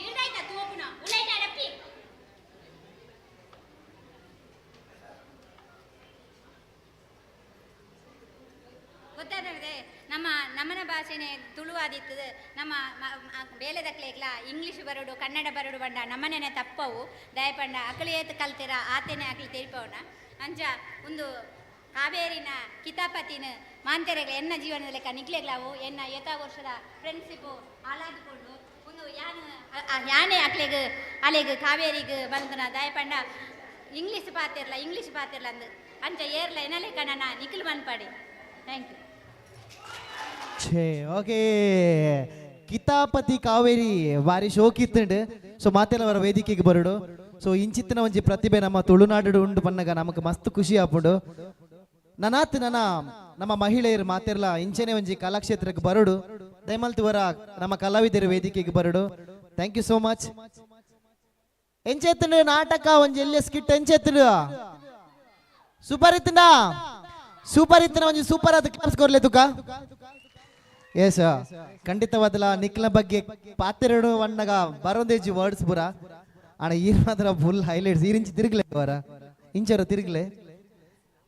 ಈಡಾಯ್ತ ತೂಪುನ ಉಲೈಟ ಅಡಪಿ. ಗೊತ್ತಾದ್ರೆ ನಮ್ಮ ನಮ್ಮನ ಭಾಷೆನೆ ತುಳುವಾದಿತ್ತದ. ನಮ್ಮ ಬೇಲೆದಕ್ಲೇಗ್ಲ ಇಂಗ್ಲೀಷ್ ಬರೋಡು ಕನ್ನಡ ಬರೋಡು ಬಂಡ ನಮ್ಮನೇನೆ ತಪ್ಪವು. ದಯಪಂಡ ಅಕಲು ಏತ್ ಕಲ್ತಿರ ಆತೇನೆ ಅಕಲು ತೆರಿಪವನ. ಅಂಚ ಒಂದು ಕಾವೇರಿನ ಕಿತಾಪತಿನ ಮಾಂತೆರೆಗ್ಲ ಎನ್ನ ಜೀವನದ ಲೆಕ್ಕ ನಿಕ್ಲೆಗ್ಲಾವು ಎನ್ನ ಏತಾ ವರ್ಷದ ಫ್ರೆಂಡ್ಶಿಪ್ಪು ಹಾಳಾದುಕೊಂಡು ಒಂದು ಯಾನ್ ಯಾನೇ ಅಕ್ಲೆಗ್ ಅಲೆಗ್ ಕಾವೇರಿಗ್ ಬಂದನ. ದಯಪಂಡ ಇಂಗ್ಲೀಷ್ ಪಾತಿರ್ಲ ಇಂಗ್ಲೀಷ್ ಪಾತಿರ್ಲ ಅಂದ್ ಅಂಚ ಏರ್ಲ ಎನ್ನಲೆ ಕಣ್ಣನ ನಿಖಿಲ್ ಮನ್ಪಾಡಿ. Thank you. ಛೇ ಓಕೆ ಕಿತಾಪತಿ ಕಾವೇರಿ ಬಾರಿ ಶೋಕಿತ್ತುಂಡು. ಸೊ ಮಾತೆಲ್ಲ ಅವರ ವೇದಿಕೆಗೆ ಬರುಡು. ಸೊ ಇಂಚಿತ್ತಿನ ಒಂಜಿ ಪ್ರತಿಭೆ ನಮ್ಮ ತುಳುನಾಡು ಉಂಡು ಪನ್ನಗ ನಮಕ್ ಮಸ್ತ್ ಖುಷಿ ಆಪುಂಡು. ನನಾತ್ ನನ ನಮ್ಮ ಮಹಿಳೆಯರು ಮಾತೆರ್ಲ ಇಂಚನೆ ಒಂಜಿ ಕಲಾಕ್ಷೇತ್ರಕ್ಕೆ ಬರುಡು. ದಯಮಲ್ತಿವರ ನಮ್ಮ ಕಲಾವಿದರು ವೇದಿಕೆಗೆ ಬರುಡು. Thank you so much. ಎಂಚೆತ್ತುಂಡು ನಾಟಕ ಒಂಜಿ ಎಲ್ಲಿ ಸ್ಕಿಟ್ ಎಂಚೆತ್ತುಂಡು? ಸೂಪರ್ ಇತ್ತುಂಡ? ಸೂಪರ್ ಇತ್ತಿನ ಒಂಜಿ ಸೂಪರ್ ಆದ ಕ್ಲಾಪ್ಸ್ ಕೊರ್ಲೆ ತುಕ. ಎಸ್ ಖಂಡಿತವಾದಲ ನಿಕ್ಲ ಬಗ್ಗೆ ಪಾತೆರಡು ವಣ್ಣಗ ಬರೋಂದೇಜಿ ವರ್ಡ್ಸ್ ಪೂರ ಅಣ್ಣ. ಈರ್ ಮಾತ್ರ ಫುಲ್ ಹೈಲೈಟ್ಸ್. ಈರಿಂಚಿ ತಿರುಗ್ಲೆ ಅವರ ಇಂಚರ ತಿರುಗ್ಲೆ.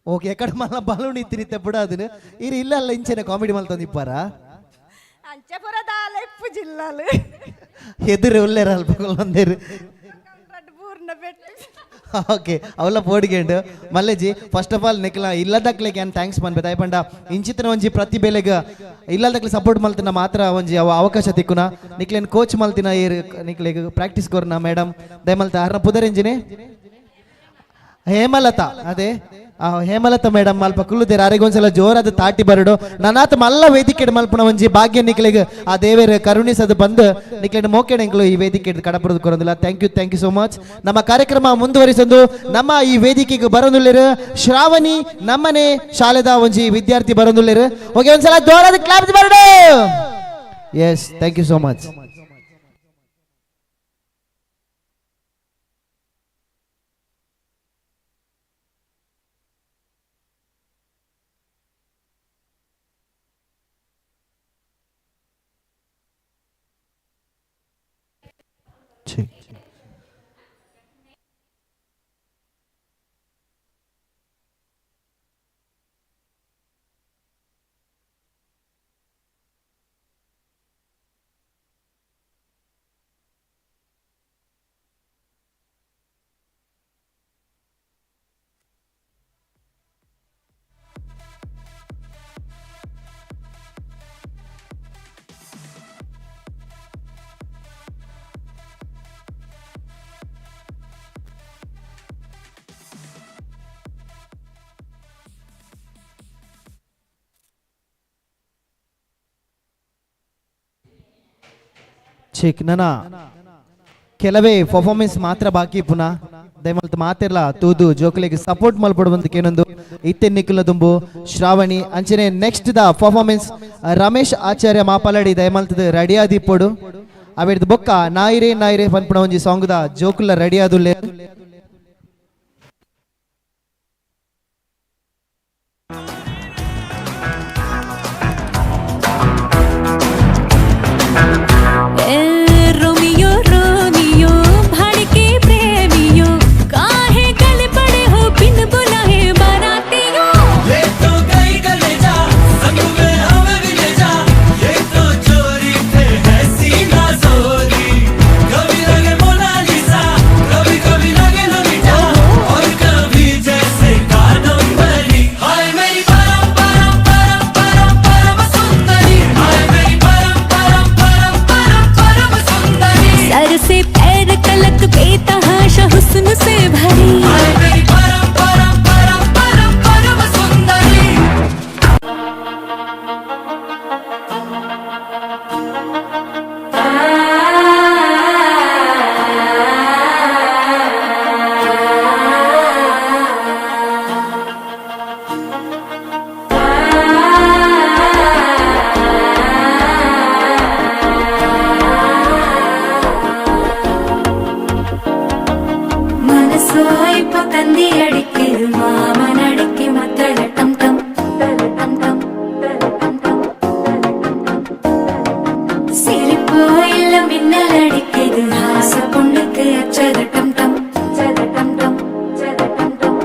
ಓಕೆ ಎಕಡೆ ಮಲ್ಲ ಬಲೂನ್ ಇತ್ತಿನಿತ್ತೆ ಬುಡ ಅದನ್ನ. ಈರ್ ಇಲ್ಲ ಅಲ್ಲ ಇಂಚನೆ ಕಾಮಿಡಿ ಮಲ್ತೊಂದಿಪ್ಪಾರ. ಅಂಚೆ ಪೂರ ದಾಲ ಇಪ್ಪು ಜಿಲ್ಲಾಲು. ಎದುರು ಉಲ್ಲೇರ ಅಲ್ಪ ಒಂದೇರು. ಪೂರ್ಣ ಬೆಟ್ಟು. ಓಕೆ ಅವಲ್ಲ ಪೋಡಿಗೆಂಡು ಮಲ್ಲೇಜಿ. ಫಸ್ಟ್ ಆಫ್ ಆಲ್ ನಿಕ್ಲ ಇಲ್ಲದಕ್ಲೆಗ್ ಏನ್ thanks ಪನ್ಪೆ. ದಾಯಪಂಡ ಇಂಚಿತ್ತಿನ ಒಂಜಿ ಪ್ರತಿಭೆಲೆಗ್ ಇಲ್ಲದಕ್ಲೆ ಸಪೋರ್ಟ್ ಮಲ್ತಿನ ಮಾತ್ರ ಒಂಜಿ ಅವ ಅವಕಾಶ ತಿಕ್ಕುನ. ನಿಕ್ಲೆನ್ ಕೋಚ್ ಮಲ್ತಿನ ಏರ್ ನಿಕ್ಲೆಗ್ ಪ್ರಾಕ್ಟೀಸ್ ಕೊರ್ನ ಮೇಡಮ್ ದಯಮಲ್ತ ಅರ್ನ ಪುದರೆಂಜಿನೆ ಹೇಮಲತಾ. ಅದೇ ಆ ಹೇಮಲತಾ ಮೇಡಮ್ ಅಲ್ಪ ಕುಲ್ಲುದೇರ್. ಅರೆಗೊಂದ್ಸಲ ಜೋರಾದ ತಾಟಿ ಬರಡು. ನನಾತ್ ಮಲ್ಲ ವೇದಿಕೆ ಮಲ್ಪುನ ಒಂಜಿ ಭಾಗ್ಯ ನಿಕ್ಲೆಗ್ ಆ ದೇವೇರ್ ಕರುಣಿಸದು ಬಂದು ನಿಕ್ಲೆನ್ ಮೋಕೆಡೆಂಕ್ಲು ಈ ವೇದಿಕೆ ಕಡಪುರದು ಕೊರೊಂದಿಲ್ಲ. Thank you, thank you so much. ನಮ್ಮ ಕಾರ್ಯಕ್ರಮ ಮುಂದುವರಿಸೊಂದು ನಮ್ಮ ಈ ವೇದಿಕೆಗೆ ಬರೋದುಲ್ಲೇರು ಶ್ರಾವಣಿ ನಮ್ಮನೆ ಶಾಲೆದ ಒಂಜಿ ವಿದ್ಯಾರ್ಥಿ ಬರೋದುಲ್ಲೇರು. ಓಕೆ ಒಂದ್ಸಲ ಜೋರಾದ ಕ್ಲಾಪ್ಸ್ ಬರಡು. Yes, thank you so much. ಛೇ ಚಿಕ್ ನನ ಕೆಲವೇ ಪರ್ಫಾರ್ಮೆನ್ಸ್ ಮಾತ್ರ ಬಾಕಿ ಪುನಃ ದಯಮಲ್ತ್ ಮಾತಿರ್ಲ ತೂದು ಜೋಕುಲೆಗ್ ಸಪೋರ್ಟ್ ಮಲ್ಪೊಡು ಬಂದು ಇತ್ತೆ ನಿಕುಲ ದುಂಬು ಶ್ರಾವಣಿ ಅಂಚನೆ next the performance Ramesh Acharya ಮಾಪಾಲಡಿ ದಯಮಲ್ತದ ರೆಡಿ ಆದಿಪ್ಪೊಡು ಅವೆರ್ದ್ ಬೊಕ್ಕ ನಾಯಿರೆ ನಾಯಿರೆ ಪನ್ಪುನ ಒಂಜಿ ಸಾಂಗ್ ದ ಜೋಕುಲ ರೆಡಿ ಆದುಲ್ಲೆ. रोमियो रोमियो भड़के प्रेमियो काहे गल पड़े हो बिन बुलाए बारातियों। ये तो गई गले जा संग में हमें भी ले जा, ये तो चोरी पे है सीना जोरी। कभी लगे मोनालिसा, कभी कभी लगे लोलिटा, और कभी जैसे कादम्बरी। हाय मेरी परम परम परम परम परम सुंदरी, हाय मेरी परम परम परम परम परम सुंदरी। सर से पैर तलक बेतहाशा हुस्न से भरी। हाय मेरी परम परम परम परम परम सुंदरी। மனசோ இப்ப தந்தி அடிக்குது மாமன் அடிக்கு மத்தள டம் டம் டம் டம் டம் டம். சிரிப்போ இல்ல மின்னல் அடிக்குது ஆசை பொண்ணுக்கு அச்சத டம் டம் டம் டம் டம் டம்.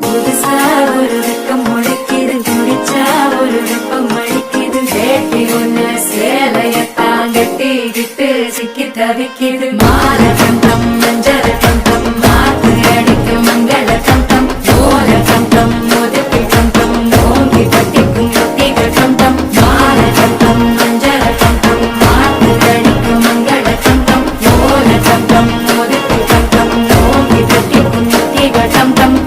புதுசா ஒரு வெக்கம் முளைக்குது குடிச்சா ஒரு வெப்பம் அடிக்குது வேட்டி ஒண்ணு சேலையத்தான் கட்டிக்கிட்டு சிக்கி தவிக்குது. மாலை டம் டம் மஞ்சள் டம் டம் மாத்து அடிக்கும் மங்கள டம் டம் ஓல டம் டம் ஒதுக்கி டம் டம் ஓங்கி தட்டிக்கும் முட்டிகள் டம் டம். மாலை டம் டம் மஞ்சள் டம் டம் மாத்து அடிக்கும் மங்கள டம் டம் ஓல டம் டம் ஒதுக்கி டம் டம் ஓங்கி தட்டிக்கும் முட்டிகள் டம் டம்.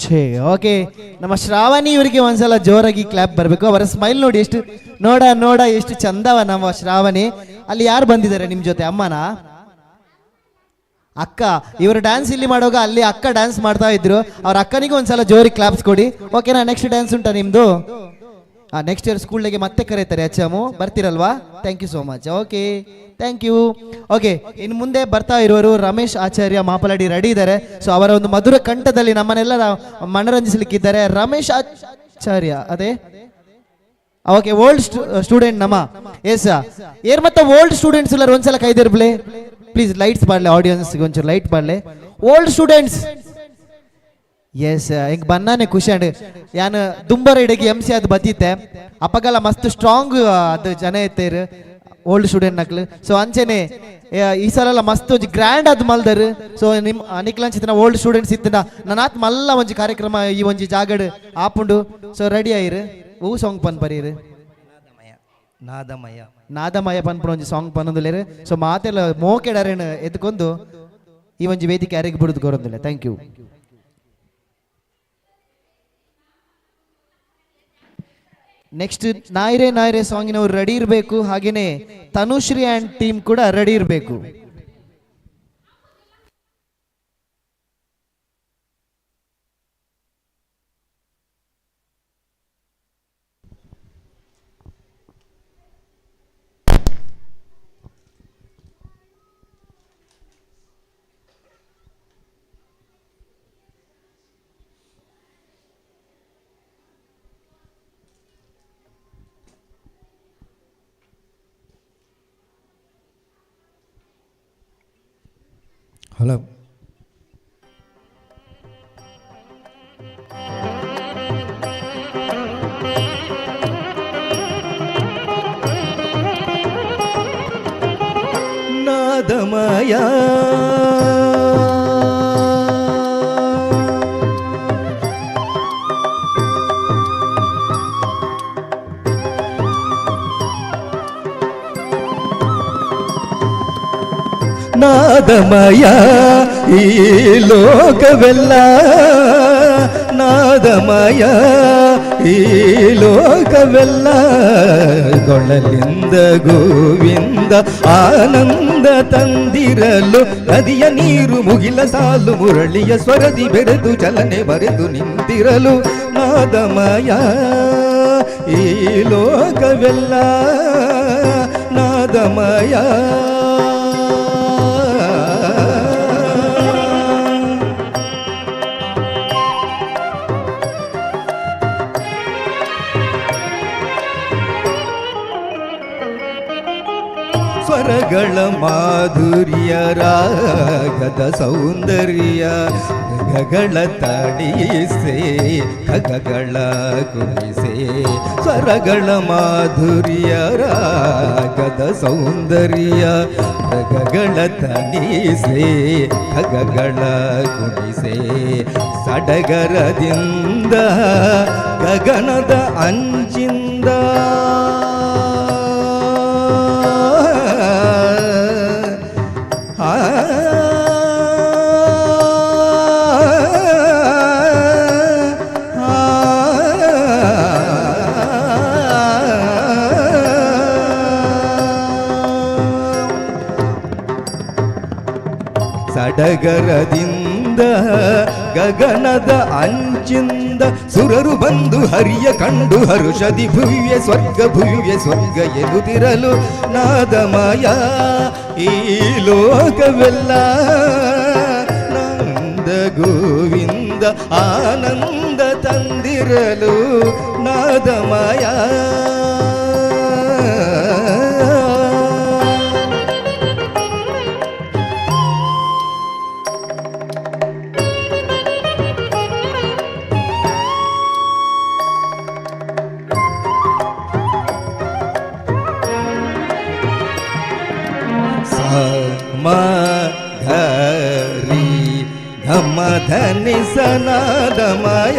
ಛೇ ಓಕೆ, ನಮ್ಮ ಶ್ರಾವಣಿ ಇವರಿಗೆ ಒಂದ್ಸಲ ಜೋರಾಗಿ ಕ್ಲಾಪ್ ಬರಬೇಕು. ಅವರ ಸ್ಮೈಲ್ ನೋಡಿ ಎಷ್ಟು ನೋಡ ನೋಡ ಎಷ್ಟು ಚಂದವ ನಮ್ಮ ಶ್ರಾವಣಿ. ಅಲ್ಲಿ ಯಾರು ಬಂದಿದ್ದಾರೆ ನಿಮ್ಮ ಜೊತೆ? ಅಮ್ಮನಾ ಅಕ್ಕ? ಇವರು ಡ್ಯಾನ್ಸ್ ಇಲ್ಲಿ ಮಾಡುವಾಗ ಅಲ್ಲಿ ಅಕ್ಕ ಡ್ಯಾನ್ಸ್ ಮಾಡ್ತಾ ಇದ್ರು. ಅವ್ರ ಅಕ್ಕನಿಗೂ ಒಂದ್ಸಲ ಜೋರಿಗೆ ಕ್ಲಾಪ್ಸ್ ಕೊಡಿ. ಓಕೆನಾ? ನೆಕ್ಸ್ಟ್ ಡ್ಯಾನ್ಸ್ ಉಂಟಾ ನಿಮ್ಮದು? ನೆಕ್ಸ್ಟ್ ಇಯರ್ ಸ್ಕೂಲ್ಗೆ ಮತ್ತೆ ಕರೀತಾರೆ ಎಚ್ ಎಮ್, ಬರ್ತೀರಲ್ವಾ? Thank you so much. Okay, thank you. Okay, ಇನ್ನು ಮುಂದೆ ಬರ್ತಾ ಇರುವರು ರಮೇಶ್ ಆಚಾರ್ಯ ಮಾಪಲಡಿ ರೆಡಿ ಇದ್ದಾರೆ. ಸೊ ಅವರ ಒಂದು ಮಧುರ ಕಂಠದಲ್ಲಿ ನಮ್ಮನ್ನೆಲ್ಲ ಮನರಂಜಿಸಲಿಕ್ಕಿದ್ದಾರೆ ರಮೇಶ್ ಆಚಾರ್ಯ. ಅದೇ ಓಕೆ, ಓಲ್ಡ್ ಸ್ಟೂಡೆಂಟ್ ನಮ್ಮ. ಎಸ್ ಏರ್ ಮತ್ತೆ ಓಲ್ಡ್ ಸ್ಟೂಡೆಂಟ್ಸ್ ಎಲ್ಲರೂ ಒಂದ್ಸಲ ಕೈದಿರ್ಬ್ಲೆ ಪ್ಲೀಸ್. ಲೈಟ್ಸ್ ಬಾಡ್ಲೆ, ಆಡಿಯನ್ಸ್ಗೆ ಒಂಚೂರು ಲೈಟ್ ಬಾಡ್ಲೆ. ಓಲ್ಡ್ ಸ್ಟೂಡೆಂಟ್ಸ್ ಎಸ್, ಹಿಂಗೆ ಬನ್ನಾನೆ ಖುಷಿ ಅಂಡ್ ಯಾನ್ ದುಂಬರ ಇಡಗಿ ಎಂ ಸಿ ಅದು ಬತ್ತಿತ್ತೆ ಅಪ್ಪಗಲ ಮಸ್ತ್ ಸ್ಟ್ರಾಂಗ್ ಅದು ಜನ ಇತ್ತೇರು ಓಲ್ಡ್ ಸ್ಟೂಡೆಂಟ್ ನಕ್ಲು. ಸೊ ಅಂಚೆನೆ ಈ ಸಲ ಎಲ್ಲ ಮಸ್ತ್ ಒಂಜಿ ಗ್ರ್ಯಾಂಡ್ ಅದು ಮಲ್ದರ್. ಸೊ ನಿಮ್ ನಿಕ್ಲಂಚಿತ್ತಿನ ಓಲ್ಡ್ ಸ್ಟೂಡೆಂಟ್ಸ್ ಇತ್ತಿನ ನನಾತ್ ಮಲ್ಲ ಒಂಜಿ ಕಾರ್ಯಕ್ರಮ ಈ ಒಂಜಿ ಜಾಗಡ್ ಆಪುಂಡು. ಸೊ ರೆಡಿ ಆಯಿರು. ಹೂ ಸಾಂಗ್ ಪನ್ ಬರೀರು? ನಾದಮಯ. ನಾದಮಯ ಪನ್ಪುನ ಒಂಜಿ ಸಾಂಗ್ ಪನ್ನೊಂದುಲ್ಲೆರ್. ಸೊ ಮಾತೆಲ್ಲ ಮೋಕೆಡರೇನು ಎದ್ಕೊಂದು ಈ ಒಂಜಿ ವೇದಿಕೆ ಯಾರಿಗೆ ಬಿಡುದು ಕೊರೊಂದಿಲ್ಲ. Thank you. Next ನಾಯಿರೆ ನಾಯಿರೆ ಸಾಂಗಿನವರು ರೆಡಿ ಇರಬೇಕು, ಹಾಗೇನೆ ತನುಶ್ರೀ ಆ್ಯಂಡ್ ಟೀಮ್ ಕೂಡ ರೆಡಿ ಇರಬೇಕು. ಹಲೋ. ನಾದಮಯ ನಾದಮಯ ಈ ಲೋಕವೆಲ್ಲ, ನಾದಮಯ ಈ ಲೋಕವೆಲ್ಲ, ಗೊಳಲಿಂದ ಗೋವಿಂದ ಆನಂದ ತಂದಿರಲು, ನದಿಯ ನೀರು ಮುಗಿಲ ಸಾಲು ಮುರಳಿಯ ಸ್ವರದಿ ಬೆರೆದು ಚಲನೆ ಬರೆದು ನಿಂತಿರಲು, ನಾದಮಯ ಈ ಲೋಕವೆಲ್ಲ, ನಾದಮಯ. ಸ್ವರಗಳ ಮಾಧುರ್ಯ ರಾಗದ ಸೌಂದರ್ಯ, ಗಗಳ ತಣಿಸೆ ಖಗಗಳ ಕುಣಿಸೆ, ಸ್ವರಗಳ ಮಾಧುರ್ಯ ರಾಗದ ಸೌಂದರ್ಯ, ಗಗಳ ತಣಿಸೆ ಖಗಗಳ ಕುಣಿಸೆ, ಸಡಗರದಿಂದ ಗಗನದ ಅಂಚಿಂದ ಸಡಗರದಿಂದ ಗಗನದ ಅಂಚಿಂದ ಸುರರು ಬಂದು ಹರಿಯ ಕಂಡು ಹರುಷದಿ ಭುವ್ಯ ಸ್ವರ್ಗ ಭುವ್ಯ ಸ್ವರ್ಗ ಎನ್ನುತ್ತಿರಲು, ನಾದಮಯ ಈ ಲೋಕವೆಲ್ಲ, ನಂದ ಗೋವಿಂದ ಆನಂದ ತಂದಿರಲು, ನಾದಮಯ. ಮಧರಿ ಧಮ ಧನಿ ಸನಾದಮಯ,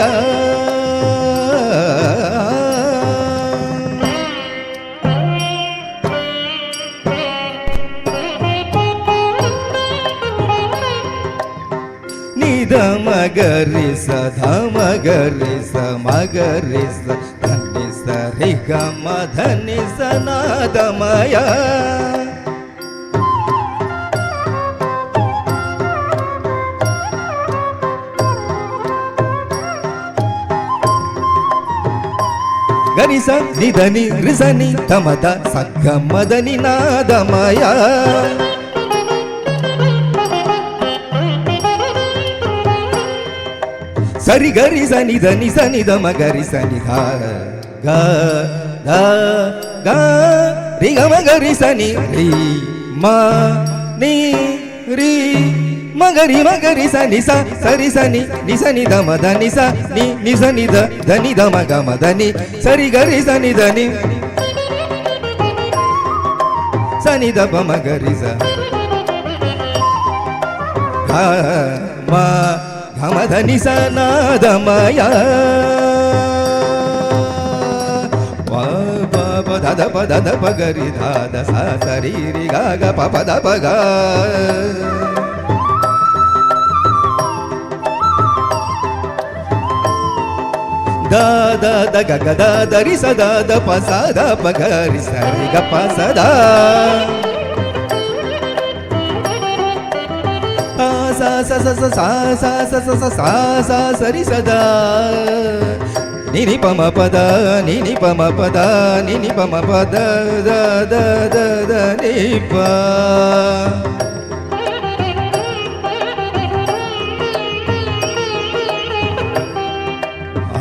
ನಿಧ ಮಗರಿ ಸ ಧ ಮಗರಿ ಸ ಮಗರಿ ಸ ಧನಿ ಸ ರಿ ಗ ಮ ಧನಿ ಸನಾದಮಯ. ಗರಿಸ ನಿಧನಿ ರಿಸನಿ ತಮದ ಸಗ್ಗ ಮದನಿ ನಾದಮಯ. ಸರಿ ಗರಿ ಸನಿ ಧನಿ ಸನಿ ಧಮ ಗರಿ ಸನಿ ಧ ಗ ಧ ಗ ರಿ ಗ ಮ ಗರಿ ಸನಿ ರಿ ಮ ನಿ ರಿ ಮಗರಿ ಮಗರಿ ಸನಿ ಸ ಸರಿ ಸನಿ ನಿ ಸನಿ the ಮ the ನಿ ಸ ನಿ ನಿ ಸನಿ the ಧನಿ the ಮ ಗ ಮ ಧನಿ ಸರಿ ಗರಿ ಸನಿ ಧನಿ ಸನಿ the ಪ ಮ ಗರಿ ಸ ಘ ಮ ಘ ಮ ಧನಿ ಸ ನಾದಮಯ. ಪ ಪ ಪ ಧ ಧ ಪ ಧ ಧ ಪ ಗರಿ ಧ ಧ ಸ ಸ ರಿ ರಿ ಗ ಗ ಪ ಪ ಧ ಪ ಗ. The the the ಗ ಗ the the ರಿ ಸ the the ಪ ಸ the ಪ ಗ ರಿ ಸ ರಿ ಗ ಪ ಸ the ಆ ಸ ಸ ಸ ಸ ಸ ಸ ಸ ಸ ಸ ಸ ಸ ಸ ರಿ ಸ the ನಿ ನಿ ಪ ಮ ಪ the ನಿ ನಿ ಪ ಮ ಪ the ನಿ ನಿ ಪ ಮ ಪ the the the the the ನಿ ಪ.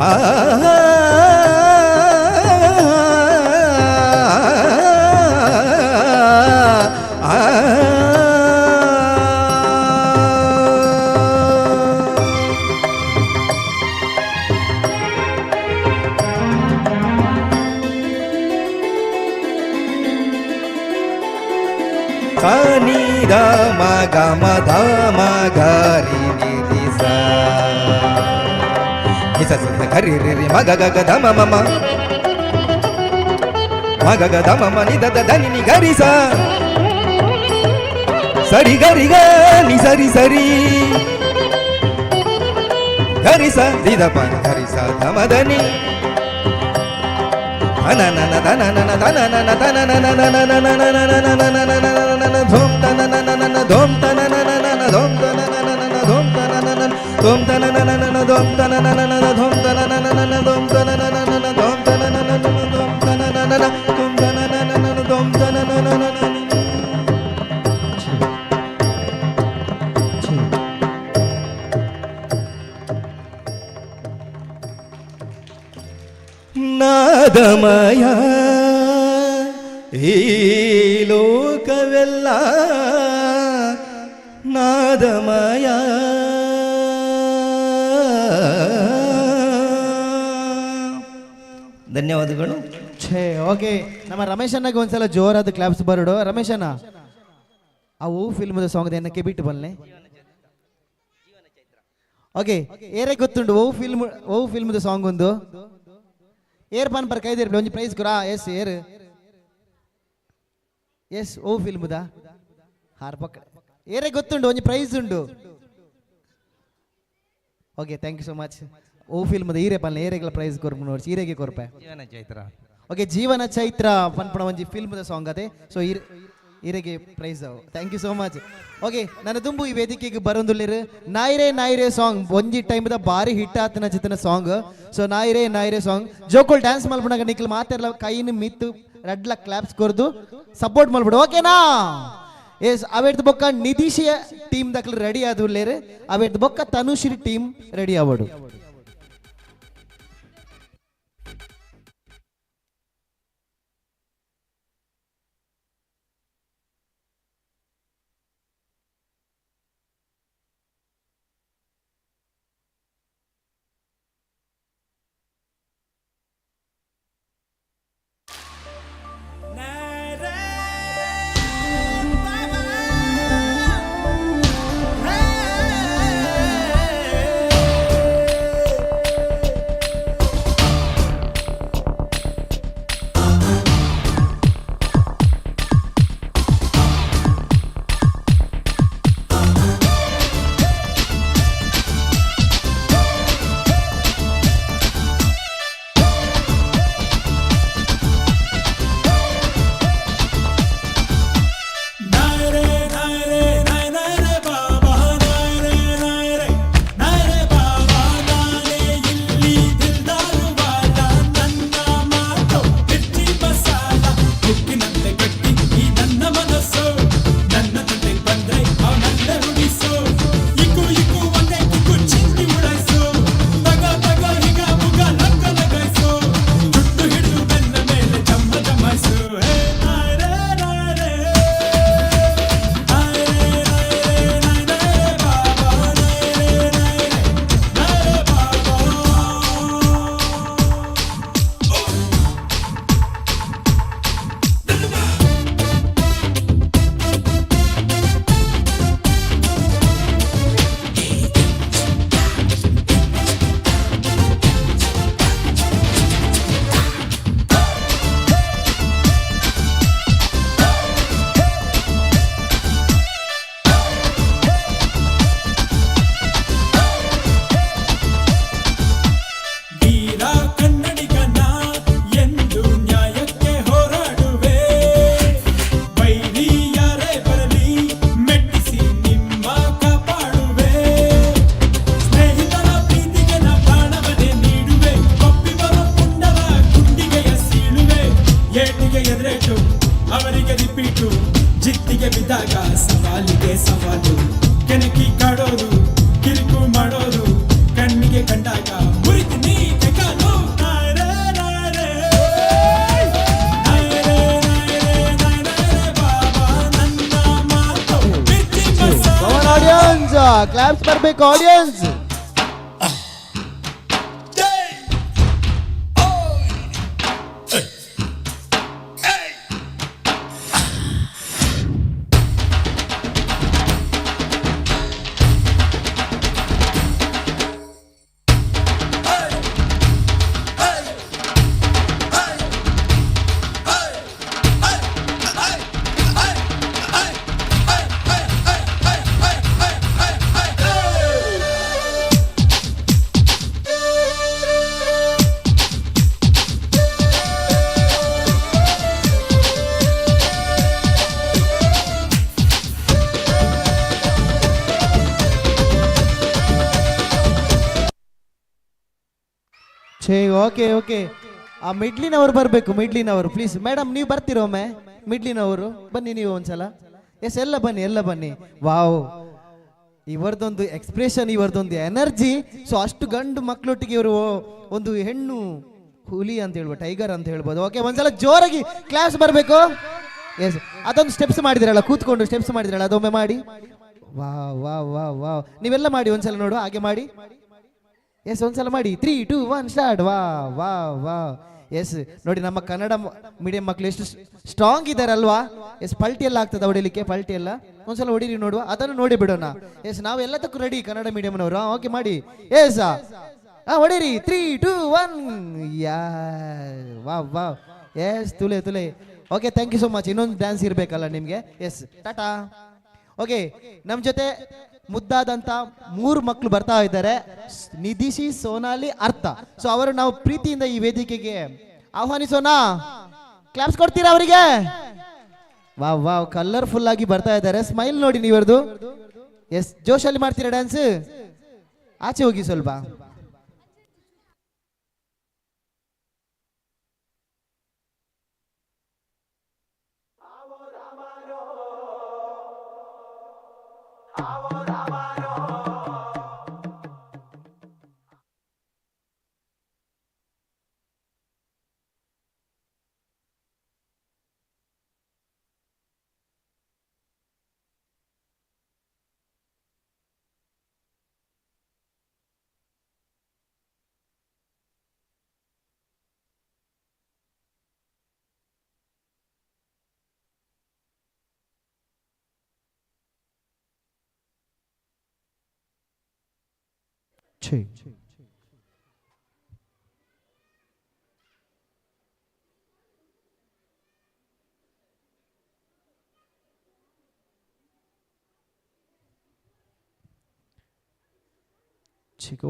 ಆ ಆ ಆ ಮ ಧ ಮ ಗ ರಿ ನಿ ರಿ ಸ ನಿ ಸ ಸ ಸ ಗ ರಿ ರಿ ರಿ ಮ ಗ ಗ ಗ ಧ ಮ ಮ ಮ ಮ ಗ ಗ ಧ ಮ ಮ ನಿ the the ಧ ನಿ ನಿ ಗ ರಿ ಸ ಸರಿ ಗ ರಿ ಗ ನಿ ಸರಿ ಸರಿ ಗ ರಿ ಸ ನಿ the ಪ ಗ ರಿ ಸ ಧ ಮ ಧ ನಿ ಧನ ನನ ಧನ ನನ ಧನ ನನ ಧನ ನನ ನನ ನನ ನನ ನನ ನನ ನನ ನನ ನನ ಧೂಮ್ ತನ ನನ ನನ ಧೂಮ್ ತನ ನನ ನನ ಧೂಮ್ ತನ ನನ ನನ ಧೂಮ್ ತನ ನನ ಧೂಮ್ ತನ ನನ ನನ ಧೂಮ್ ತನ ನನ ನನ ಧೂಮ್ ತನ ನನ ನನ ಧೂಮ್ ತನ ನನ ನನ ಧೂಮ್ ತನ ನನ ನನ ಧೂಮ್ ತನ ನನ ನನ ಧೂಮ್ ತನ ನನ ನನ ಧೂಮ್ ತನ ನನ ನನ. ನಾದಮಯ ಈ ಲೋಕವೆಲ್ಲ ನಾದಮಯ. ಧನ್ಯವಾದಗಳು. ಛೇ, ಓಕೆ, ನಮ್ಮ ರಮೇಶ್ ಅಣ್ಣಗೆ ಒಂದ್ಸಲ ಜೋರಾದ ಕ್ಲಾಪ್ಸ್ ಬರಡು. ರಮೇಶ್ ಅಣ್ಣ, ಅವು ಫಿಲ್ಮ್ದ ಸಾಂಗ್ ಏನಕ್ಕೆ ಬಿಟ್ಟು ಬಲ್ಲೆ. ಓಕೆ, ಏರೇ ಗೊತ್ತುಂಡು ಓ ಫಿಲ್ಮ್, ಓ ಫಿಲ್ಮ್ದ ಸಾಂಗ್ ಒಂದು ಏರ್ ಪಾನ್ ಪರ್ ಕೈದಿರ್ ಒಂಜಿ ಪ್ರೈಸ್ ಕುರಾ. ಎಸ್ ಏರ್ ಎಸ್ ಓ ಫಿಲ್ಮ್ದ ಹಾರ್ ಪಕ್ಕ ಏರೇ ಗೊತ್ತುಂಡು ಒಂಜಿ ಪ್ರೈಸ್ ಉಂಡು. Okay, thank you so much. ಓ ಫಿಲ್ಮ್ದ ಈರೆ ಪನ್ಲೆ ಏರೆಗಳ ಪ್ರೈಸ್ ಕೊರ್ಪು ನೋಡ್ಸಿ ಈರೆಗೆ ಕೊರ್ಪೆ. ಜೀವನ ಚೈತ್ರ. ಓಕೆ, ಜೀವನ ಚೈತ್ರ ಪನ್ಪಣ ಒಂಜಿ ಫಿಲ್ಮ್ದ ಸಾಂಗ್ ಅದೇ. ಸೊ ಈರೆಗೆ prize. Thank you so much. Okay, ನನ್ನ ದುಂಬು ಈ ವೇದಿಕೆಗೆ ಬರೋದುಲ್ಲೇರು ನಾಯಿರೇ ನಾಯಿರೇ ಸಾಂಗ್ ಒಂಜಿ ಟೈಮ್ದ ಬಾರಿ ಹಿಟ್ ಆತನ ಚಿತ್ತನ ಸಾಂಗ್. ಸೊ ನಾಯಿರೇ ನಾಯಿರೇ ಸಾಂಗ್ ಜೋಕೋಲ್ ಡ್ಯಾನ್ಸ್ ಮಲ್ಪುನಾಗ ನಿಕ್ಲು ಮಾತೆರ್ಲ ಕೈನ ಮಿತ್ತು ರಡ್ಲ ಕ್ಲಾಪ್ಸ್ ಕೊರ್ದು ಸಪೋರ್ಟ್ ಮಲ್ಬಿಡು, ಓಕೆನಾ? ಎಸ್, ಅವೇರ್ದು ಬೊಕ್ಕ ನಿಧೀಶಿಯ ಟೀಮ್ ದಕ್ಲು ರೆಡಿ ಆದುಲ್ಲೇರು. ಅವೇರ್ದು ಬೊಕ್ಕ ತನುಶ್ರೀ ಟೀಮ್ ರೆಡಿ ಆವಡು. ಬಿದ್ದಾಗ ಸವಾಲಿಗೆ ಸವಾಲು, ಕೆಣಕಿ ಕಾಡೋರು ಕಿರುಕು ಮಾಡೋರು ಕಣ್ಣಿಗೆ ಕಂಡಾಗ ಮುರಿತೀನಿ ಕಾಲು. ನಾರೇ ನಾರೇ ನಾರೇ ನಾರೇ ಬಾಬಾ ನನ್ನ ಮಾತು ಮಿರ್ಚಿ ಮಸಾಲ. ಆಡಿಯನ್ಸ್ ಕ್ಲಾಪ್ಸ್ ಬರ್ಬೇಕು ಆಡಿಯನ್ಸ್. ಛೇ, ಓಕೆ ಓಕೆ. ಆ ಮಿಡ್ಲಿನವರು ಬರಬೇಕು, ಮಿಡ್ಲಿನವರು ಪ್ಲೀಸ್. ಮೇಡಮ್, ನೀವು ಬರ್ತೀರೋಮ್ಮೆ? ಮಿಡ್ಲಿನವರು ಬನ್ನಿ ನೀವು ಒಂದ್ಸಲ. ಎಸ್, ಎಲ್ಲ ಬನ್ನಿ, ಎಲ್ಲ ಬನ್ನಿ. ವಾವ್, ಇವರದೊಂದು ಎಕ್ಸ್ಪ್ರೆಷನ್, ಇವರದೊಂದು ಎನರ್ಜಿ. ಸೊ ಅಷ್ಟು ಗಂಡು ಮಕ್ಕಳೊಟ್ಟಿಗೆ ಇವರು ಒಂದು ಹೆಣ್ಣು ಹುಲಿ ಅಂತ ಹೇಳ್ಬೋದು, ಟೈಗರ್ ಅಂತ ಹೇಳ್ಬೋದು. ಓಕೆ, ಒಂದ್ಸಲ ಜೋರಾಗಿ ಕ್ಲಾಸ್ ಬರಬೇಕು. ಎಸ್, ಅದೊಂದು ಸ್ಟೆಪ್ಸ್ ಮಾಡಿದಿರಲ್ಲ, ಕೂತ್ಕೊಂಡು ಸ್ಟೆಪ್ಸ್ ಮಾಡಿದಿರಲ್ಲ, ಅದೊಮ್ಮೆ ಮಾಡಿ. ವಾ ವಾ ವಾ ವಾ, ನೀವೆಲ್ಲ ಮಾಡಿ ಒಂದ್ಸಲ ನೋಡು, ಹಾಗೆ ಮಾಡಿ. ಎಸ್, ಒಂದ್ಸಲ ಮಾಡಿ. 3 2 1 ಸ್ಟಾರ್ಟ್. ವಾ ವಾ ವಾ. ಎಸ್, ನೋಡಿ ನಮ್ಮ ಕನ್ನಡ ಮೀಡಿಯಂ ಮಕ್ಕಳು ಎಷ್ಟು ಸ್ಟ್ರಾಂಗ್ ಇದ್ದಾರಲ್ವಾ. ಎಸ್, ಪಲ್ಟಿ ಎಲ್ಲ ಆಗ್ತದೆ ಹೊಡಿಲಿಕ್ಕೆ, ಪಲ್ಟಿ ಎಲ್ಲ ಒಂದ್ಸಲ ಹೊಡೀರಿ ನೋಡುವ, ಅದನ್ನು ನೋಡಿ ಬಿಡೋಣ. ಎಸ್, ನಾವು ಎಲ್ಲದಕ್ಕೂ ರೆಡಿ ಕನ್ನಡ ಮೀಡಿಯಂನವರು. ಓಕೆ ಮಾಡಿ. ಎಸ್, ಹಾ ಹೊಡೀರಿ. 3 2 1. ಯಾ, ವಾ ವಾ. ಎಸ್, ತುಲೆ ತುಲೆ. Okay, thank you so much. ಇನ್ನೊಂದು ಡ್ಯಾನ್ಸ್ ಇರಬೇಕಲ್ಲ ನಿಮಗೆ. ಎಸ್, ಟಾಟಾ. ಓಕೆ, ನಮ್ಮ ಜೊತೆ ಮುದ್ದಾದಂಥ 3 ಮಕ್ಕಳು ಬರ್ತಾ ಇದ್ದಾರೆ, ನಿಧಿಶಿ, ಸೋನಾಲಿ, ಅರ್ಥ. ಸೊ ಅವರು ನಾವು ಪ್ರೀತಿಯಿಂದ ಈ ವೇದಿಕೆಗೆ ಆಹ್ವಾನಿಸೋಣ. ಕ್ಲಾಪ್ಸ್ ಕೊಡ್ತೀರಾ ಅವರಿಗೆ? ವಾವ್ ವಾವ್, ಕಲರ್ಫುಲ್ ಆಗಿ ಬರ್ತಾ ಇದ್ದಾರೆ. ಸ್ಮೈಲ್ ನೋಡಿ ನೀವರದು. ಎಸ್, ಜೋಶಲ್ಲಿ ಮಾಡ್ತೀರಾ ಡ್ಯಾನ್ಸ್? ಆಚೆ ಹೋಗಿ ಸ್ವಲ್ಪ.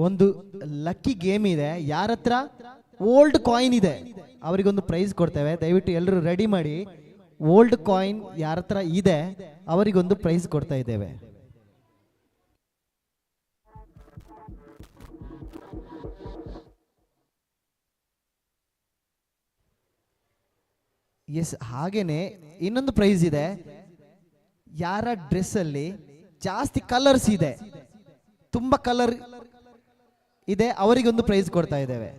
ಒಂದು ಲಕ್ಕಿ ಗೇಮ್ ಇದೆ. ಯಾರ ಹತ್ರ ಓಲ್ಡ್ ಕಾಯಿನ್ ಇದೆ ಅವರಿಗೊಂದು ಪ್ರೈಸ್ ಕೊಡ್ತೇವೆ. ದಯವಿಟ್ಟು ಎಲ್ಲರೂ ರೆಡಿ ಮಾಡಿ. ಓಲ್ಡ್ ಕಾಯಿನ್ ಯಾರ ಹತ್ರ ಇದೆ ಅವರಿಗೊಂದು ಪ್ರೈಸ್ ಕೊಡ್ತಾ ಇದ್ದೇವೆ. ಎಸ್, ಹಾಗೇನೆ ಇನ್ನೊಂದು ಪ್ರೈಸ್ ಇದೆ. ಯಾರ ಡ್ರೆಸ್ಸಲ್ಲಿ ಜಾಸ್ತಿ ಕಲರ್ಸ್ ಇದೆ, ತುಂಬ ಕಲರ್ ಇದೆ, ಅವರಿಗೊಂದು ಪ್ರೈಸ್ ಕೊಡ್ತಾ ಇದ್ದೇವೆ.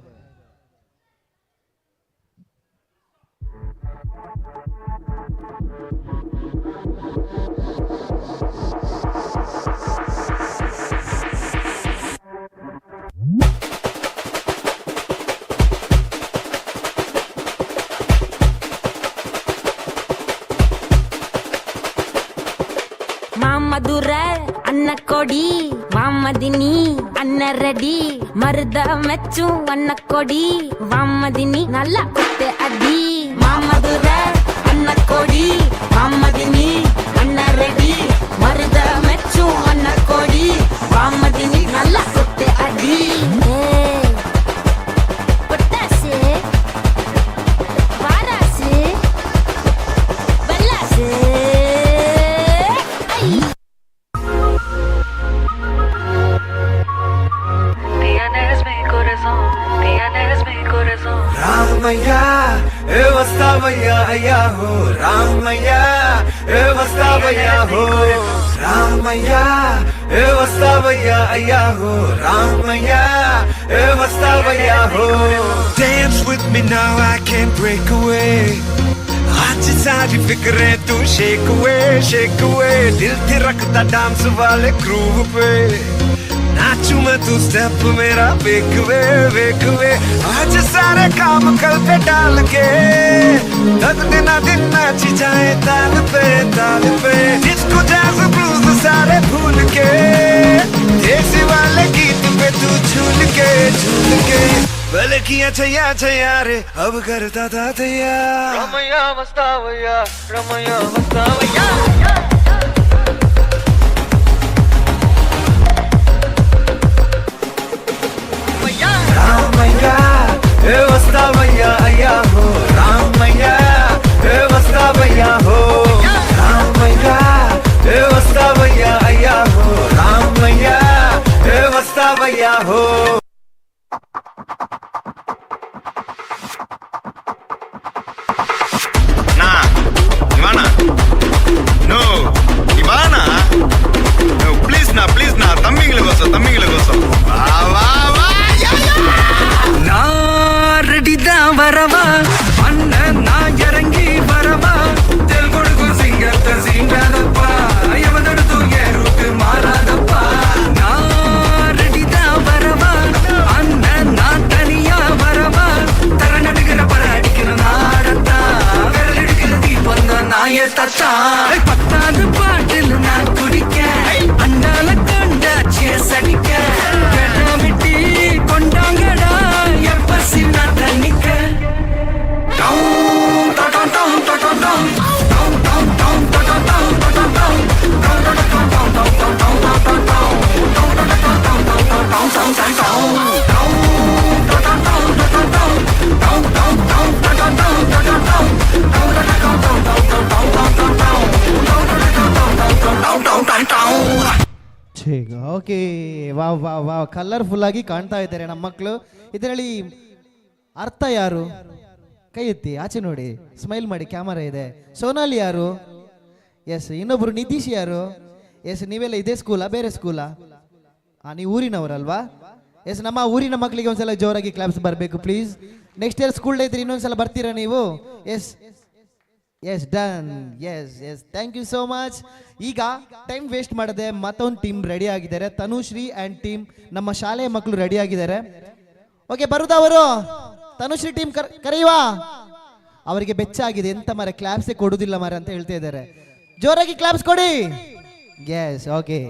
ಮಾಮದುರ ಅನ್ನ ಕೊಡಿ, ವಾಮದಿನಿ ಅನ್ನ ರೆಡಿ, ಮರದ ಮೆಚ್ಚು ಅನ್ನ ಕೊಡಿ, ವಾಮದಿನಿ ನಲ್ಲ ಕುತ್ತೆ ಅಡಿ. ಮಾಮದುರ ಅನ್ನ ಕೊಡಿ, ವಾಮದಿನಿ ಅನ್ನ ರೆಡಿ, ಮರದ ಮೆಚ್ಚು ಅನ್ನ ಕೊಡಿ, ವಾಮದಿನಿ ನಲ್ಲ ಕುತ್ತೆ ಅಡಿ. ಪೊಟ್ಟಾಸೆ ವಾರಾಸೆ ಬಲ್ಲಾಸೆ. రామయ్య ఏ వస్తావయ్యా అయ్యా హో, రామయ్య ఏ వస్తావయ్యా హో, రామయ్య ఏ వస్తావయ్యా అయ్యా హో, రామయ్య ఏ వస్తావయ్యా హో. Dance with me now, I can't break away. आज सारी फिक्रें तू शेक away, shake away. दिल थिरकता डांस वाले ग्रूव पे, नाचू मैं तू स्टेप मेरा वेक वे, वेक वे. आज सारे काम कल पे डाल के, तक दिन दिन नाची जाए ताल पे, ताल पे. जिसको जैज ब्लूज सारे भूल के, देसी वाले गीत पे तू झूल के, झूल के. भले किया छैया छैया रे, अब करता था तैयार. रमैया मस्तावैया, रमैया मस्तावैया. రామయ్య ఏ వస్తావయ్యా అయ్యా హో, రామయ్య ఏ వస్తావయ్యా హో, రామయ్య ఏ వస్తావయ్యా అయ్యా హో, రామయ్య ఏ వస్తావయ్యా హో. Wow wow wow, colourful ಆಗಿ ಕಾಣ್ತಾ ಇದ್ದಾರೆ ನಮ್ಮ ಮಕ್ಕಳು. ಇದರಲ್ಲಿ ಅರ್ಥ ಯಾರು? ಕೈ ಎತ್ತಿ ಆಚೆ ನೋಡಿ, ಸ್ಮೈಲ್ ಮಾಡಿ, ಕ್ಯಾಮರಾ ಇದೆ. ಸೋನಾಲಿ ಯಾರು? ಎಸ್. ಇನ್ನೊಬ್ರು ನಿತೀಶ್ ಯಾರು? ಎಸ್. ನೀವೆಲ್ಲ ಇದೇ ಸ್ಕೂಲಾ ಬೇರೆ ಸ್ಕೂಲಾ? ಹಾಂ, ನೀವು ಊರಿನವರಲ್ವಾ? ಎಸ್. ನಮ್ಮ ಊರಿನ ಮಕ್ಕಳಿಗೆ ಒಂದ್ಸಲ ಜೋರಾಗಿ ಕ್ಲಾಪ್ಸ್ ಬರಬೇಕು please. Next year school day ಇದ್ರೆ ಇನ್ನೊಂದ್ಸಲ ಬರ್ತೀರಾ ನೀವು? Yes yes, done. Yes yes, thank you so much. ಈಗ ಟೈಮ್ ವೇಸ್ಟ್ ಮಾಡದೆ ಮತ್ತೊಂದು ಟೀಮ್ ರೆಡಿ ಆಗಿದ್ದಾರೆ. ತನುಶ್ರೀ ಆ್ಯಂಡ್ ಟೀಮ್, ನಮ್ಮ ಶಾಲೆಯ ಮಕ್ಕಳು ರೆಡಿ ಆಗಿದ್ದಾರೆ. ಓಕೆ, ಬರುದಾ ಅವರು? ತನುಶ್ರೀ ಟೀಮ್ ಕರೆಯುವಾ? ಅವರಿಗೆ ಬೆಚ್ಚ ಆಗಿದೆ, ಎಂತ ಮಾರೆ ಕ್ಲಾಪ್ಸೇ ಕೊಡುದಿಲ್ಲ ಮಾರೆ ಅಂತ ಹೇಳ್ತಾ ಇದ್ದಾರೆ. ಜೋರಾಗಿ ಕ್ಲಾಪ್ಸ್ ಕೊಡಿ. Yes, okay.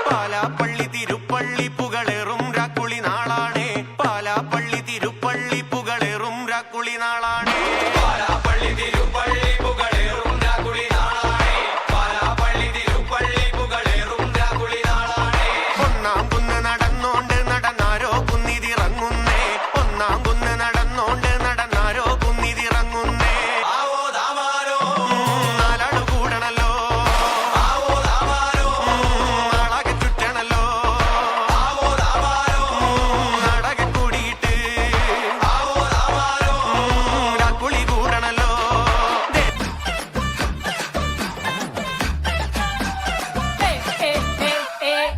Palappally Thiruppally പുകളേറും രാക്കുളി നാളാണേ. Palapalli Thiruppally പുകളേറും രാക്കുളി നാളാണേ. Palapalli Thiruppally പുകളേറും രാക്കുളി നാളാണേ. Palapalli Thiruppally പുകളേറും രാക്കുളി നാളാണേ. ഒന്നാം കുന്ന് നടന്നോണ്ട് നടന്നാരോ കുന്നിതിറങ്ങുന്നേ. ഒന്നാം കുന്ന് നടന്നോണ്ട് നടന്നാരോ കുന്നിതിറങ്ങുന്നേ. ആവോ ദാമാരോ നാലാളു കൂടണല്ലോ. ആവോ ദാമാരോ നാളാകെ ചുറ്റണല്ലോ. ആവോ ദാമാരോ നാടകെ കൂടിയിട്ട്. ആവോ ദാമാരോ രാക്കുളി കൂടണല്ലോ.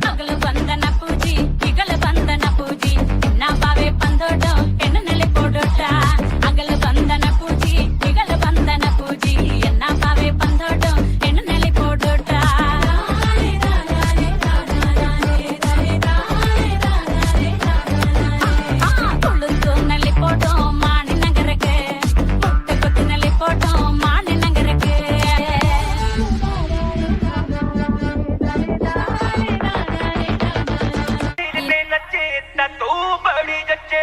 ಅಗಲು ಬಂದನ ಪೂಜಿ ಇಗಲ ಬಂದನ ಪೂಜಿ ಎನ್ನ ಬಾವೆ ಪಂದೋಡು ಎಣ್ಣೆ ಪೋಡೋಟ. ಅಗಲು ಬಂದನ ಪೂಜಿ ಇಗಲ ಬಂದನ ಪೂಜಿ ಎನ್ನ ಬಾವೆ ಪಂದೋಡು ಎಣ್ಣೆ ಪೋಡೋಟ. ತುಳುತು ನಲ್ಲಿ ಪೋಡೋ ಮಾಣಿ ನಗರಕ್ಕೆ, ಮುಟ್ಟೆ ಕೊತ್ತಿನಲ್ಲಿ ಪೋಡೋ ಮಾಣಿ ನಗರಕ್ಕೆ. ਤੇ ਨੱਚੇ ਤਾਂ ਤੂੰ ਬੜੀ ਜੱਚੇ,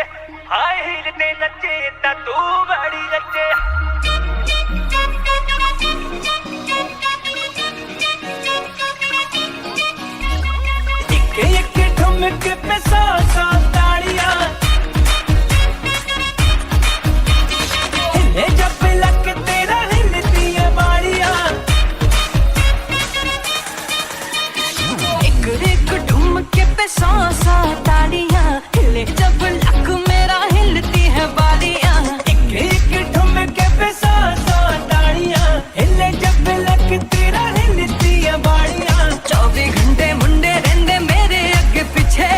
ਹਾਈ ਹੀਲ ਤੇ ਨੱਚੇ ਤਾਂ ਤੂੰ ਬੜੀ ਜੱਚੇ। ਇੱਕ ਇੱਕ ਠੁਮਕ ਪੇ ਸੌ ਸੌ ਤਾੜੀਆਂ, ਹਿੱਲੇ ਜੱਪ ਲੱਕ ਤੇਰਾ ਹਿੱਲਦੀ ਏ ਬਾੜੀਆਂ। एक एक ठुमके पे सौ सौ तालियां, हिले जब लक मेरा हिलती है बालियां। ਇੱਕ ਇੱਕ ਠੁਮਕੇ ਪੇ ਸੌ ਸੌ ਤਾੜੀਆਂ, ਹਿੱਲੇ ਜੱਪ ਲੱਕ ਤੇਰਾ ਹਿੱਲਦੀ ਏ ਬਾੜੀਆਂ। 24 ਘੰਟੇ ਮੁੰਡੇ ਰਹਿੰਦੇ ਮੇਰੇ ਅੱਗੇ ਪਿੱਛੇ,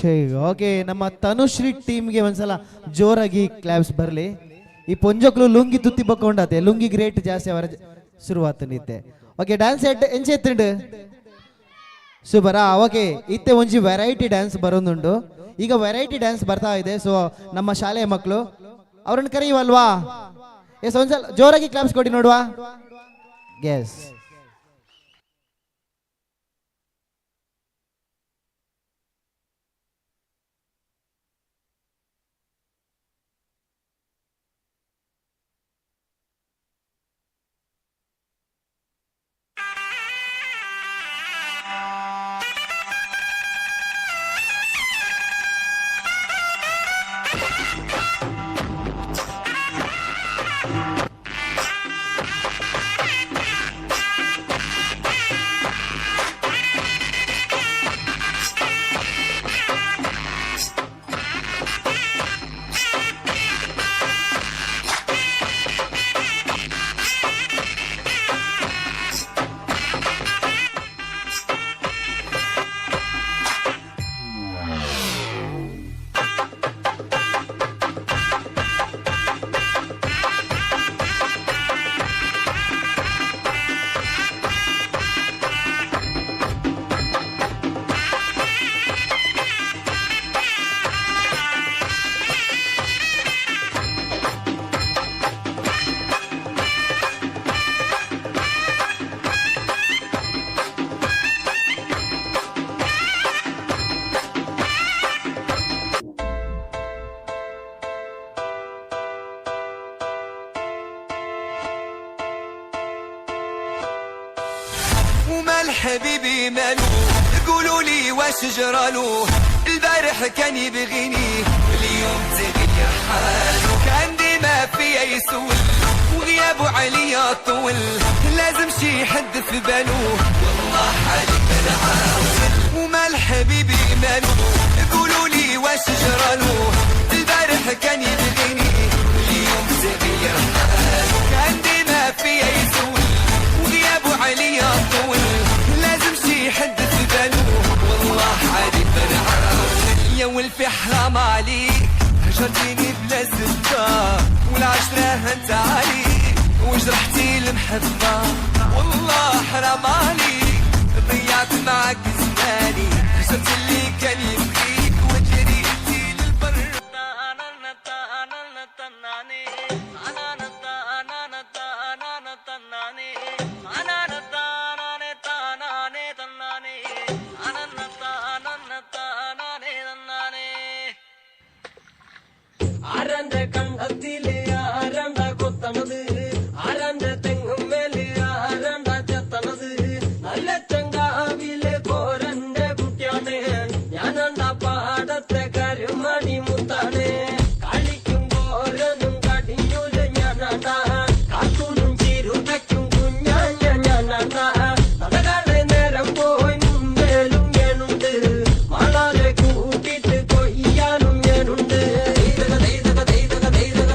ಛೇ, ಓಕೆ, ನಮ್ಮ ತನುಶ್ರೀ ಟೀಮ್ಗೆ ಒಂದ್ಸಲ ಜೋರಾಗಿ ಕ್ಲಾಪ್ಸ್ ಬರಲಿ. ಈ ಪೊಂಜೋಕ್ಲು ಲುಂಗಿ ತುತ್ತಿ ಬಕ್ಕೊಂಡಾತೆ, ಲುಂಗಿ ಗ್ರೇಟ್ ಜಾಸ್ತಿ ಅವರ ಶುರುವಾತನಿತ್ತೆ. ಓಕೆ, ಡ್ಯಾನ್ಸ್ ಎಡ್ ಎಂಚೆ ಎತ್ತುಂಡು? ಸೂಪರ್. ಓಕೆ, ಇತ್ತೆ ಒಂಜಿ ವೆರೈಟಿ ಡ್ಯಾನ್ಸ್ ಬರೋದುಂಡು. ಈಗ ವೆರೈಟಿ ಡ್ಯಾನ್ಸ್ ಬರ್ತಾ ಇದೆ. ಸೊ ನಮ್ಮ ಶಾಲೆಯ ಮಕ್ಕಳು ಅವರನ್ನು ಕರೆಯುವಲ್ವಾ? ಎಸ್, ಒಂದ್ಸಲ ಜೋರಾಗಿ ಕ್ಲಾಪ್ಸ್ ಕೊಡಿ ನೋಡುವ. ಎಸ್. ومال حبيبي مالو، قولوا لي واش جرالو؟ البارح كان يبغيني، اليوم تغير حاله. كان ديما فيا يسول وغيابه عليا طول، لازم شي حد في باله، والله حالي بنعاول. ومال حبيبي مالو، قولوا لي واش جرالو؟ البارح كان يبغيني، اليوم تغير حاله. كان ديما فيا يسول وغيابه عليا طول، لازم شي حد في باله، والله حالي بنعاول. يا ولفي حرام عليك، هجرتيني بلا سبة، والعشرة هنت عليك وجرحتي المحبة. والله حرام عليك، ضيعت معك زماني، هجرت اللي كان يبغيك وجريتي للبر. ആരാന്റെ കണ്ടത്തില് ആരാണ്ടാ കൊത്തണത്? ആരാന്റെ തെങ്ങും മേല് ആരാണ്ടാ ചെത്തണത്? നല്ല ചങ്കാവിലെ കോരന്റെ കുട്ടിയാണ് ഞാനാണ്ടാ, പാടത്തെ കരുമണി മുത്താണ്. കളിക്കും കോരനും കടിഞ്ഞൂല് ഞാനാണ്ടാ, കാക്കൂനും ചിരുതയ്ക്കും കുഞ്ഞാഞ്ഞ ഞാനാണ്ടാ. നടകാട് നേരം പോയി മുമ്പേലും ഞാനുണ്ട്, മാളാരെ കൂട്ടിട്ട് കൊയ്യാനും ഞാനുണ്ട്. ദൈതക ദൈതക ദൈതക ദൈതക.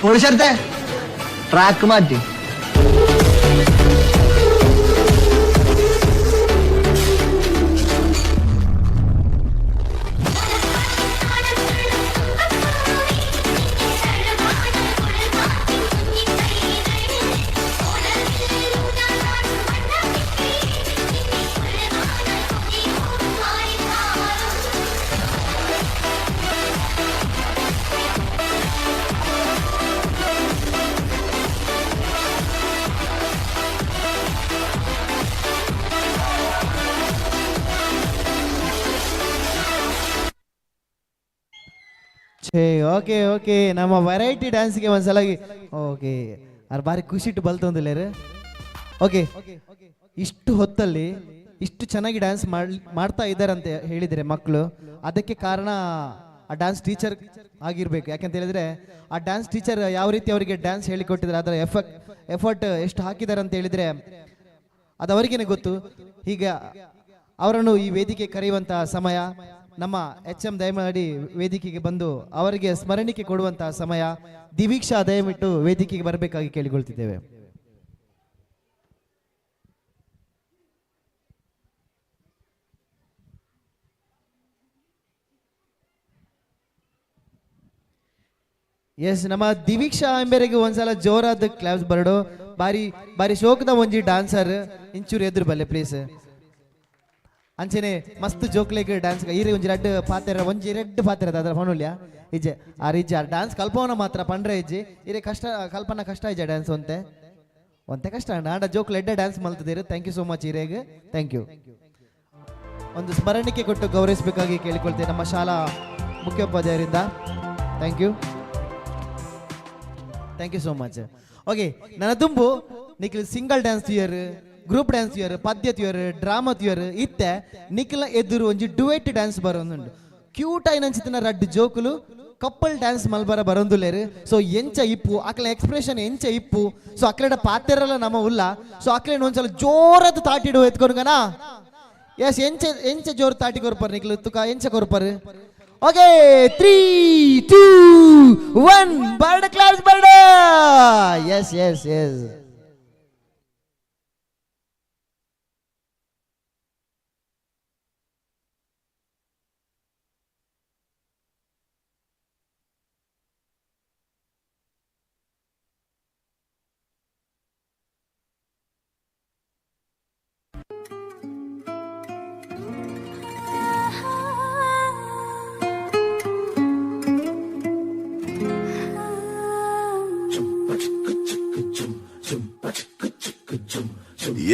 പൊളിച്ചെടുത്തേ, ട്രാക്ക് മാറ്റി. ಛೇ, ಓಕೆ ಓಕೆ, ನಮ್ಮ ವೆರೈಟಿ ಡ್ಯಾನ್ಸ್ಗೆ ಒಂದ್ಸಲ ಓಕೆ ಅರ್ ಬಾರಿ ಖುಷಿಟ್ಟು ಬಲ್ತೊಂದಿಲ್ಲೇರು. ಓಕೆ, ಇಷ್ಟು ಹೊತ್ತಲ್ಲಿ ಇಷ್ಟು ಚೆನ್ನಾಗಿ ಡ್ಯಾನ್ಸ್ ಮಾಡ್ತಾ ಇದ್ದಾರೆ ಅಂತ ಹೇಳಿದರೆ ಮಕ್ಕಳು, ಅದಕ್ಕೆ ಕಾರಣ ಆ ಡ್ಯಾನ್ಸ್ ಟೀಚರ್ ಆಗಿರ್ಬೇಕು. ಯಾಕಂತ ಹೇಳಿದ್ರೆ ಆ ಡ್ಯಾನ್ಸ್ ಟೀಚರ್ ಯಾವ ರೀತಿ ಅವರಿಗೆ ಡ್ಯಾನ್ಸ್ ಹೇಳಿಕೊಟ್ಟಿದ್ದಾರೆ, ಅದರ ಎಫರ್ಟ್ ಎಷ್ಟು ಹಾಕಿದ್ದಾರೆ ಅಂತ ಹೇಳಿದ್ರೆ ಅದು ಅವರಿಗೇನೆ ಗೊತ್ತು. ಈಗ ಅವರನ್ನು ಈ ವೇದಿಕೆ ಕರೆಯುವಂತಹ ಸಮಯ, ನಮ್ಮ ಎಚ್ ಎಂ ದಯಮಾಡಿ ವೇದಿಕೆಗೆ ಬಂದು ಅವರಿಗೆ ಸ್ಮರಣಿಕೆ ಕೊಡುವಂತಹ ಸಮಯ. ದಿವೀಕ್ಷಾ ದಯವಿಟ್ಟು ವೇದಿಕೆಗೆ ಬರಬೇಕಾಗಿ ಕೇಳಿಕೊಳ್ತಿದ್ದೇವೆ. ಎಸ್, ನಮ್ಮ ದಿವೀಕ್ಷಾ ಎಂಬೆರೆಗೆ ಒಂದ್ಸಲ ಜೋರಾದ ಕ್ಲಾಪ್ಸ್ ಬರಡು. ಬಾರಿ ಬಾರಿ ಶೋಕದ ಒಂಜಿ ಡಾನ್ಸರ್, ಇಂಚೂರು ಎದುರು ಬಲ್ಲೆ ಪ್ಲೀಸ್. ಅಂಚೆನೆ ಮಸ್ತ್ ಜೋಕ್ಲೆಗ್ ಡ್ಯಾನ್ಸ್ ಈರೆ ಒಂಜಿ ರಡ್ಡ್ ಪಾತೆರ, ಒಂಜಿ ರಡ್ಡ್ ಪಾತೆರ ಅದರ ಫೋನುಲ್ಯ ಇಜ್ಜೆ ಆರ್ ಇಜ್ಜೆ ಆರ್ ಡ್ಯಾನ್ಸ್ ಕಲ್ಪವನ ಮಾತ್ರ ಪಂಡ್ರೆ ಇಜ್ಜಿ ಇರೆ ಕಷ್ಟ ಕಲ್ಪನಾ ಕಷ್ಟ ಇಜ್ಜೆ ಡ್ಯಾನ್ಸ್ ಒಂತೆ ಒಂತೆ ಕಷ್ಟ ಅಂಡ ಆಂಡ ಜೋಕ್ಲೆ ಎಡ್ಡೆ ಡ್ಯಾನ್ಸ್ ಮಲ್ತದಿರು. Thank you so much ಇರೇಗ್, thank you. ಒಂದು ಸ್ಮರಣಿಕೆ ಕೊಟ್ಟು ಗೌರವಿಸಬೇಕಾಗಿ ಕೇಳಿಕೊಳ್ತೇನೆ ನಮ್ಮ ಶಾಲಾ ಮುಖ್ಯೋಪಾಧ್ಯಾಯರಿಂದ. Thank you, thank you so much. Okay, ನನ್ನ ದುಂಬು ನಿಖಿಲ್ ಸಿಂಗಲ್ ಡ್ಯಾನ್ಸ್ ತುಯರ್, ಗ್ರೂಪ್ ಡ್ಯಾನ್ಸ್ ತುಯರ್, ಪದ್ಯ ತುಯರ್, ಡ್ರಾಮಾ ತುಯರ್ ಇತ್ತೆ ನಿಖಿಲ ಎದುರು ಒಂಜಿ ಡುವೆಟ್ ಡ್ಯಾನ್ಸ್ ಬರೋದುಂಡು. ಕ್ಯೂಟ್ ಆಯಿನಂಚಿತ್ತಿನ ರಡ್ಡ್ ಜೋಕುಲು ಕಪ್ಪಲ್ ಡ್ಯಾನ್ಸ್ ಮಲ್ಬರ ಬರೋದುಲ್ಲೇರು. ಸೊ ಎಂಚ ಇಪ್ಪು ಅಕ್ಲ ಎಕ್ಸ್ಪ್ರೆಷನ್ ಎಂಚ ಇಪ್ಪು, ಸೊ ಅಕ್ಲೆಡ ಪಾತೆರಲ್ಲ ನಮ್ಮ ಉಲ್ಲ. ಸೊ ಅಕ್ಲೆನ ಒಂದ್ಸಲ ಜೋರದ ತಾಟಿಡು ಎತ್ಕೊನುಗನಾ. ಎಸ್, ಎಂಚ ಎಂಚ ಜೋರು ತಾಟಿ ಕೊರ್ಪರ್ ನಿಖಿಲ್ ತುಕ ಎಂಚ ಕೊರ್ಪರ್. Okay, 3 2 1 bird class bird. Yes yes yes.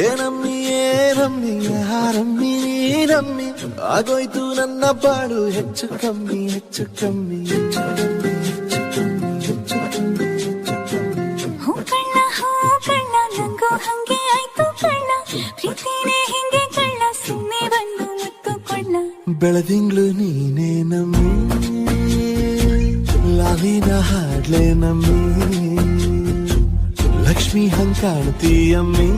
ಏನಮ್ಮಿ ಏನಮ್ಮಿ ಯಾರಮ್ಮಿ ನೀನಮ್ಮಿ ಆಗೋಯ್ತು ನನ್ನ ಬಾಳು ಹೆಚ್ಚು ಕಮ್ಮಿ ಹೆಚ್ಚು ಕಮ್ಮಿ ಹೆಚ್ಚು ಕಮ್ಮಿ ಹೆಚ್ಚು ಕಮ್ಮಿ ಹೆಚ್ಚು ಕಮ್ಮಿ. ಹೂ ಕಳ್ಳ ಹೂ ಕಳ್ಳ ನಂಗೂ ಹಂಗೆ ಆಯ್ತು ಕಳ್ಳ, ಪ್ರೀತಿನೇ ಹಿಂಗೆ ಕಳ್ಳ ಸುಮ್ಮನೆ ಬಂದು ಮುತ್ತು ಕೊಳ್ಳ. ಬೆಳದಿಂಗ್ಳು ನೀನೇ ನಮ್ಮಿ, ಲಾಲಿನ ಹಾಡ್ಲೆ ನಮ್ಮಿ, ಲಕ್ಷ್ಮಿ ಹಂಗ್ ಕಾಣ್ತೀಯಮ್ಮಿ,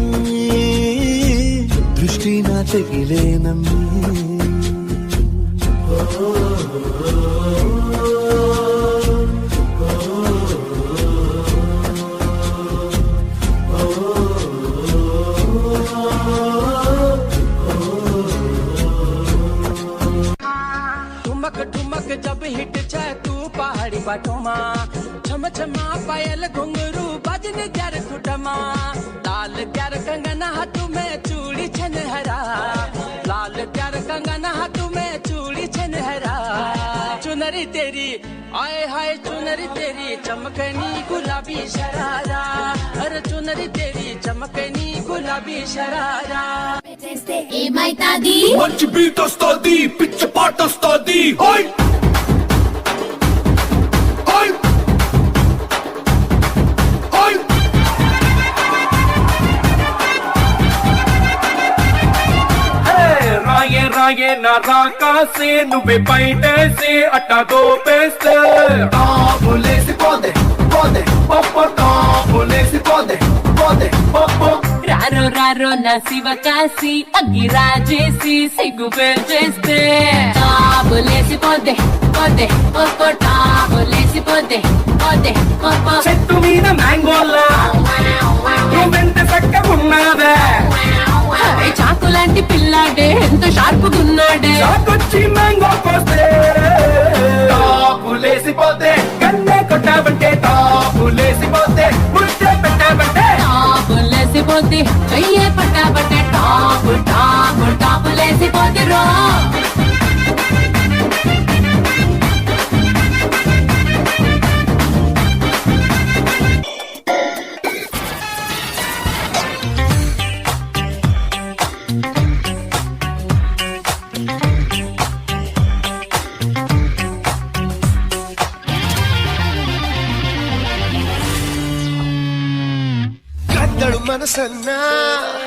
ದೃಷ್ಟಿನ ತೆಗಿಲೇ ನಮ್ಮಿ. ठुमक ठुमक जब हिट छे तू पहाड़ी बाटों मा, छम छमा पायल घुंघरू बजने त्यार खुटमा, लाल त्यार कंगन हाथ में चूड़ी छनहरा, लाल त्यार कंगन हाथ में चूड़ी छनहरा, चुनरी तेरी आए हाय चुनरी तेरी चमकनी गुलाबी शरारा, अरे चुनरी तेरी चमकनी गुलाबी शरारा. మంచి బీట్ వస్తుంది, పిచ్చ పాట వస్తుంది. హోయ్ హోయ్ హోయ్. రాయే రాయే నా రాకాసే నువ్వే బయటేసి అట్టా దోపేస్తే టాపులేసి పోదే పోదే పప్పు, టాపులేసి పోదే పోదే పప్పు. రారో రారో నా శివ కాశీ అగ్గి రాజేసి సిగ్గు చేస్తే టాబులేసిపోతే పోతే పో టాబులేసిపోతే పోతే పో. చెట్టు మీద మ్యాంగోలా నువ్వెంత చక్కగున్నావే. హై, చాకు లాంటి పిల్లాడే ఎంత షార్ప్ గున్నాడే. చాకొచ్చి మ్యాంగో కోస్తే టాపులేసిపోతే, కన్నే కొట్టావంటే టాపులేసిపోతే, ముద్దే పెట్టావంటే టాపులేసిపోతే చెయ్యే పట్టాబట్టే టాపు టాపు టాపులేసిపోతే రో. ಕದ್ದಳು ಮನಸ್ಸನ್ನ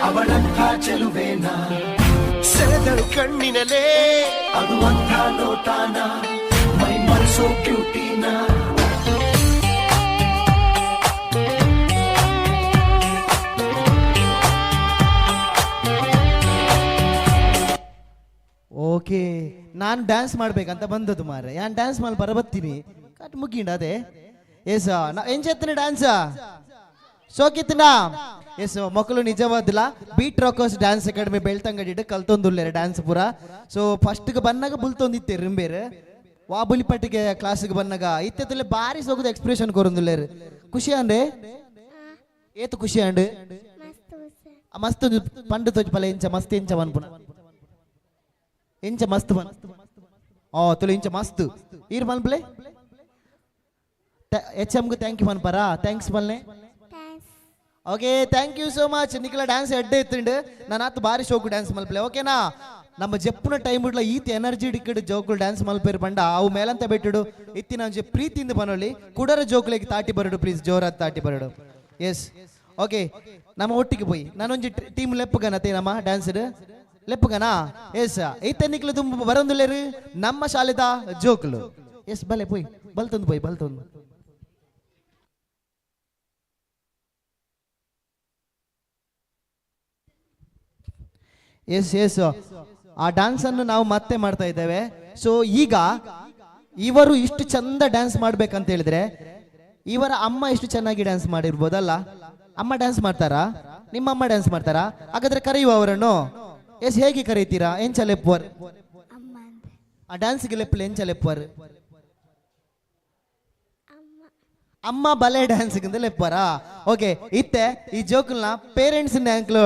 ಅವಳಂಥ ಚೆಲುವೇನ, ಸೆಳೆದಳು ಕಣ್ಣಿನಲೇ ಅದು ಅಂಥ ನೋಟಾನ, ಮೈ ಮನಸ್ಸು ಕ್ಯೂಟಿನ. ಓಕೆ, ನಾನು ಡ್ಯಾನ್ಸ್ ಮಾಡ್ಬೇಕಂತ ಬಂದದ್ದು ಮಾರ್ರೆ. ನಾನು ಡ್ಯಾನ್ಸ್ ಮಾಡಿ ಬರಬತ್ತೀನಿ ಕಟ್ ಮುಗಿಂಡ ಅದೇ. ಎಸ್, ನಾ ಎಂಚೆತ್ತನೆ ಡ್ಯಾನ್ಸ್ ಸೋಕಿತ್ತನ. ಎಸ್, ಮಕ್ಕಳು ನಿಜವಾದಿಲ್ಲ beat rockers dance academy Belthangady ಕಲ್ತೊಂದುಲ್ಲೇರು ಡ್ಯಾನ್ಸ್ ಪೂರ. ಸೊ ಫಸ್ಟ್ಗೆ ಬನ್ನಾಗ ಬುಲ್ತೊಂದಿತ್ತೆ ರಿಂಬೇರು ವಾ ಬುಲಿಪಟ್ಟಿಗೆ ಕ್ಲಾಸ್ಗೆ ಬನ್ನಾಗ ಇತ್ತೆತ್ತಲೆ ಬಾರಿ ಸೋಗದ ಎಕ್ಸ್ಪ್ರೆಷನ್ ಕೊರೊಂದುಲ್ಲೇರು. ಖುಷಿ ಅಂಡೆ ಏತು ಖುಷಿ ಅಂಡ್ ಮಸ್ತ್ ಪಂಡು ತೋಜ್ ಪಲ ಇಂಚ ಮಸ್ತ್ ಇಂಚ ಮನ್ಪುನ ಇಂಚ ಮಸ್ತ್ ಮನ್ ಓ ತುಳು ಇಂಚ ಮಸ್ತ್ ಈರ್ ಮನ್ಪ್ಲೆ ಎಚ್ ಎಮ್ಗೆ thank you ಮನ್ಪರಾ thanks ಮಲ್ನೆ. Okay, thank you so much. ನಿಖಲ dance ಎಡ್ಡೆ ಇತ್ತುಂಡು ನಾನು ಆತು ಬಾರಿ ಶೋಕು ಡ್ಯಾನ್ಸ್ ಮಲ್ಪಲೆ ಓಕೆನಾ. ನಮ್ಮ ಜಪ್ಪುನ ಟೈಮ್ ಇಡ್ಲ ಈತ ಎನರ್ಜಿ ಡಿಕ್ಕಡ್ ಜೋಕುಲು ಡ್ಯಾನ್ಸ್ ಮಲ್ಪೇರು ಬಂಡ ಅವು ಮೇಲಂತ ಬಿಟ್ಟುಡು ಇತ್ತಿನ ಒಂಜಿ ಪ್ರೀತಿಯಿಂದ ಬನೊಳ್ಳಿ ಕುಡರ ಜೋಕುಲಿಗೆ ತಾಟಿ ಬರಡು ಪ್ಲೀಸ್, ಜೋರಾದ ತಾಟಿ ಬರಡು. ಎಸ್, ಓಕೆ, ನಮ್ಮ ಒಟ್ಟಿಗೆ ಪೋಯಿ ನಾನೊಂಜಿ ಟೀಮ್ ಲೆಪ್ಪುಗನ ನಮ್ಮ ಡ್ಯಾನ್ಸ್ ಲೆಪ್ಪುಗನ. ಎಸ್, ಈತ ನಿಕ್ಲು ತುಂಬ ಬರೊಂದುಲ್ಲೇರು ನಮ್ಮ ಶಾಲೆದ ಜೋಕುಲು. ಎಸ್, ಬಲೆ ಪೋಯ್ ಬಲ್ತೊಂದು ಪೋಯ್ ಬಲ್ತೊಂದು. ಎಸ್ ಎಸ್, ಆ ಡ್ಯಾನ್ಸ್ ಅನ್ನು ನಾವು ಮತ್ತೆ ಮಾಡ್ತಾ ಇದ್ದೇವೆ. ಸೊ ಈಗ ಇವರು ಇಷ್ಟು ಚಂದ ಡ್ಯಾನ್ಸ್ ಮಾಡ್ಬೇಕಂತ ಹೇಳಿದ್ರೆ ಇವರ ಅಮ್ಮ ಎಷ್ಟು ಚೆನ್ನಾಗಿ ಡ್ಯಾನ್ಸ್ ಮಾಡಿರ್ಬೋದಲ್ಲ. ಅಮ್ಮ ಡ್ಯಾನ್ಸ್ ಮಾಡ್ತಾರಾ? ನಿಮ್ಮ ಅಮ್ಮ ಡ್ಯಾನ್ಸ್ ಮಾಡ್ತಾರಾ? ಹಾಗಾದ್ರೆ ಕರೆಯುವ ಅವರನ್ನು. ಎಸ್, ಹೇಗೆ ಕರೀತೀರಾ? ಎಂಚ ಲೆಪ್ಪುವರ್ ಆ ಡ್ಯಾನ್ಸ್ಗೆ ಲೆಪ್ಪಲು ಎಂಚ ಲೆಪ್ಪುವರ್? ಅಮ್ಮ ಬಲೆ ಡ್ಯಾನ್ಸ್ ಲೆಪ್ಪರಾ? ಓಕೆ, ಇತ್ತೆ ಈ ಜೋಕುಲ್ನ ಪೇರೆಂಟ್ಸ್ ಅಂಕ್ಲು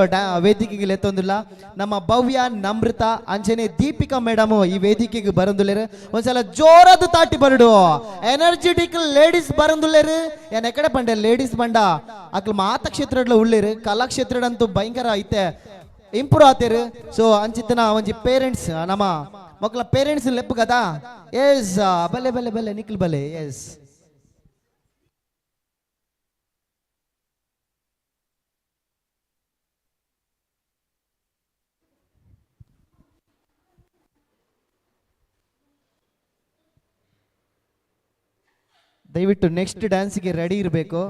ವೇದಿಕೆಗೆ ಲೆತ್ತೊಂದಿಲ್ಲ. ನಮ್ಮ ಭವ್ಯ, ನಮೃತ ಅಂಚನೆ ದೀಪಿಕಾ ಮೇಡಮ್ ಈ ವೇದಿಕೆಗೆ ಬರಂದುಲ್ಲೇರು. ಒಂದ್ಸಲ ಜೋರಾದ ತಾಟಿ ಬರಡು. ಎನರ್ಜೆಟಿಕ್ ಲೇಡೀಸ್ ಬರಂದುಲ್ಲೇರು. ಏನ್ ಎಕಡೆ ಪಂಡೆ ಲೇಡೀಸ್ ಬಂಡ ಅಕ್ಲು ಮಾತ ಕ್ಷೇತ್ರಡ್ಲ ಉಳ್ಳೇರು, ಕಲಾಕ್ಷೇತ್ರಡಂತೂ ಭಯಂಕರ ಐತೆ ಇಂಪ್ರೂವ್ ಆತೇರು. ಸೊ ಅಂಚಿತ್ತನ ಒಂಜಿ ಪೇರೆಂಟ್ಸ್ ನಮ್ಮ ಮಕ್ಕಳ ಪೇರೆಂಟ್ಸ್ ಲೆಪ್ಪು ಕದಾ. ಎಸ್, ಬಲೆ ಬಲೆ ಬಲೆ ನಿಖಿಲ್ ಬಲೆ. ಎಸ್, ದಯವಿಟ್ಟು ನೆಕ್ಸ್ಟ್ ಡ್ಯಾನ್ಸ್ಗೆ ರೆಡಿ ಇರಬೇಕು.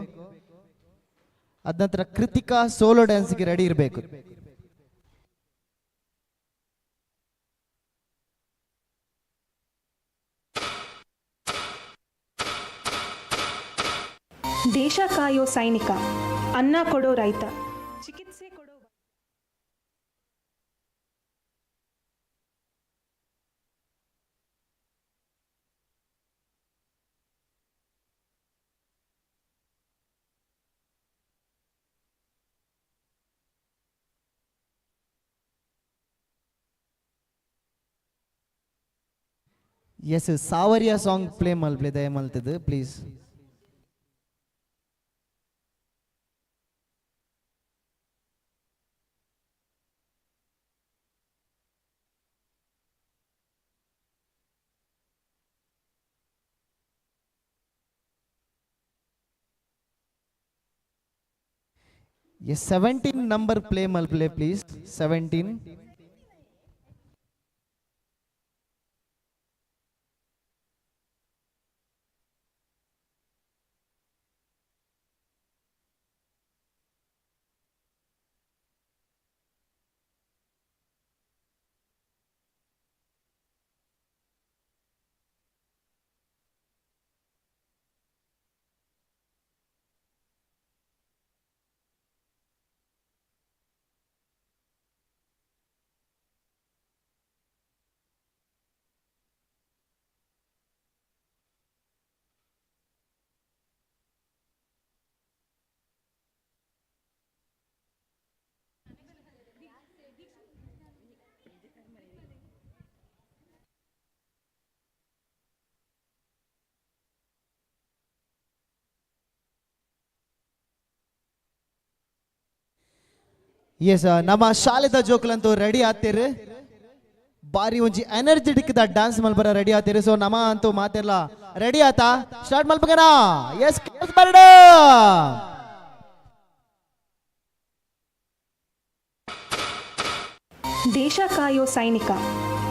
ಅದ ನಂತರ ಕೃತಿಕಾ ಸೋಲೋ ಡ್ಯಾನ್ಸ್ಗೆ ರೆಡಿ ಇರಬೇಕು. ದೇಶ ಕಾಯೋ ಸೈನಿಕ, ಅನ್ನ ಕೊಡೋ ರೈತ, ಚಿಕಿತ್ಸೆ ಕೊಡೋ ಎಸ್, ಸಾವರಿಯ ಸಾಂಗ್ ಪ್ಲೇ ಮಲ್ಪ್ಲೆ ದಯ ಮಲ್ತದು ಪ್ಲೀಸ್. ಎಸ್, 17 ನಂಬರ್ ಪ್ಲೇ ಮಲ್ಪ್ಲೆ ಪ್ಲೀಸ್. 17. ಎಸ್, ನಮ್ಮ ಶಾಲೆದ ಜೋಕುಲಂತೂ ರೆಡಿ ಆತೀರಿ. ಬಾರಿ ಒಂಜಿ ಎನರ್ಜೆಟಿಕ್ ದ ಡ್ಯಾನ್ಸ್ ಮಲ್ಪರ ರೆಡಿ ಆತೀರಿ. ಸೊ ನಮ್ಮ ಅಂತೂ ಮಾತೆಲ್ಲ ರೆಡಿ ಆತ, ಸ್ಟಾರ್ಟ್ ಮಲ್ಪಗನ. ಎಸ್, ಬರ್ಡ. ದೇಶ ಕಾಯೋ ಸೈನಿಕ,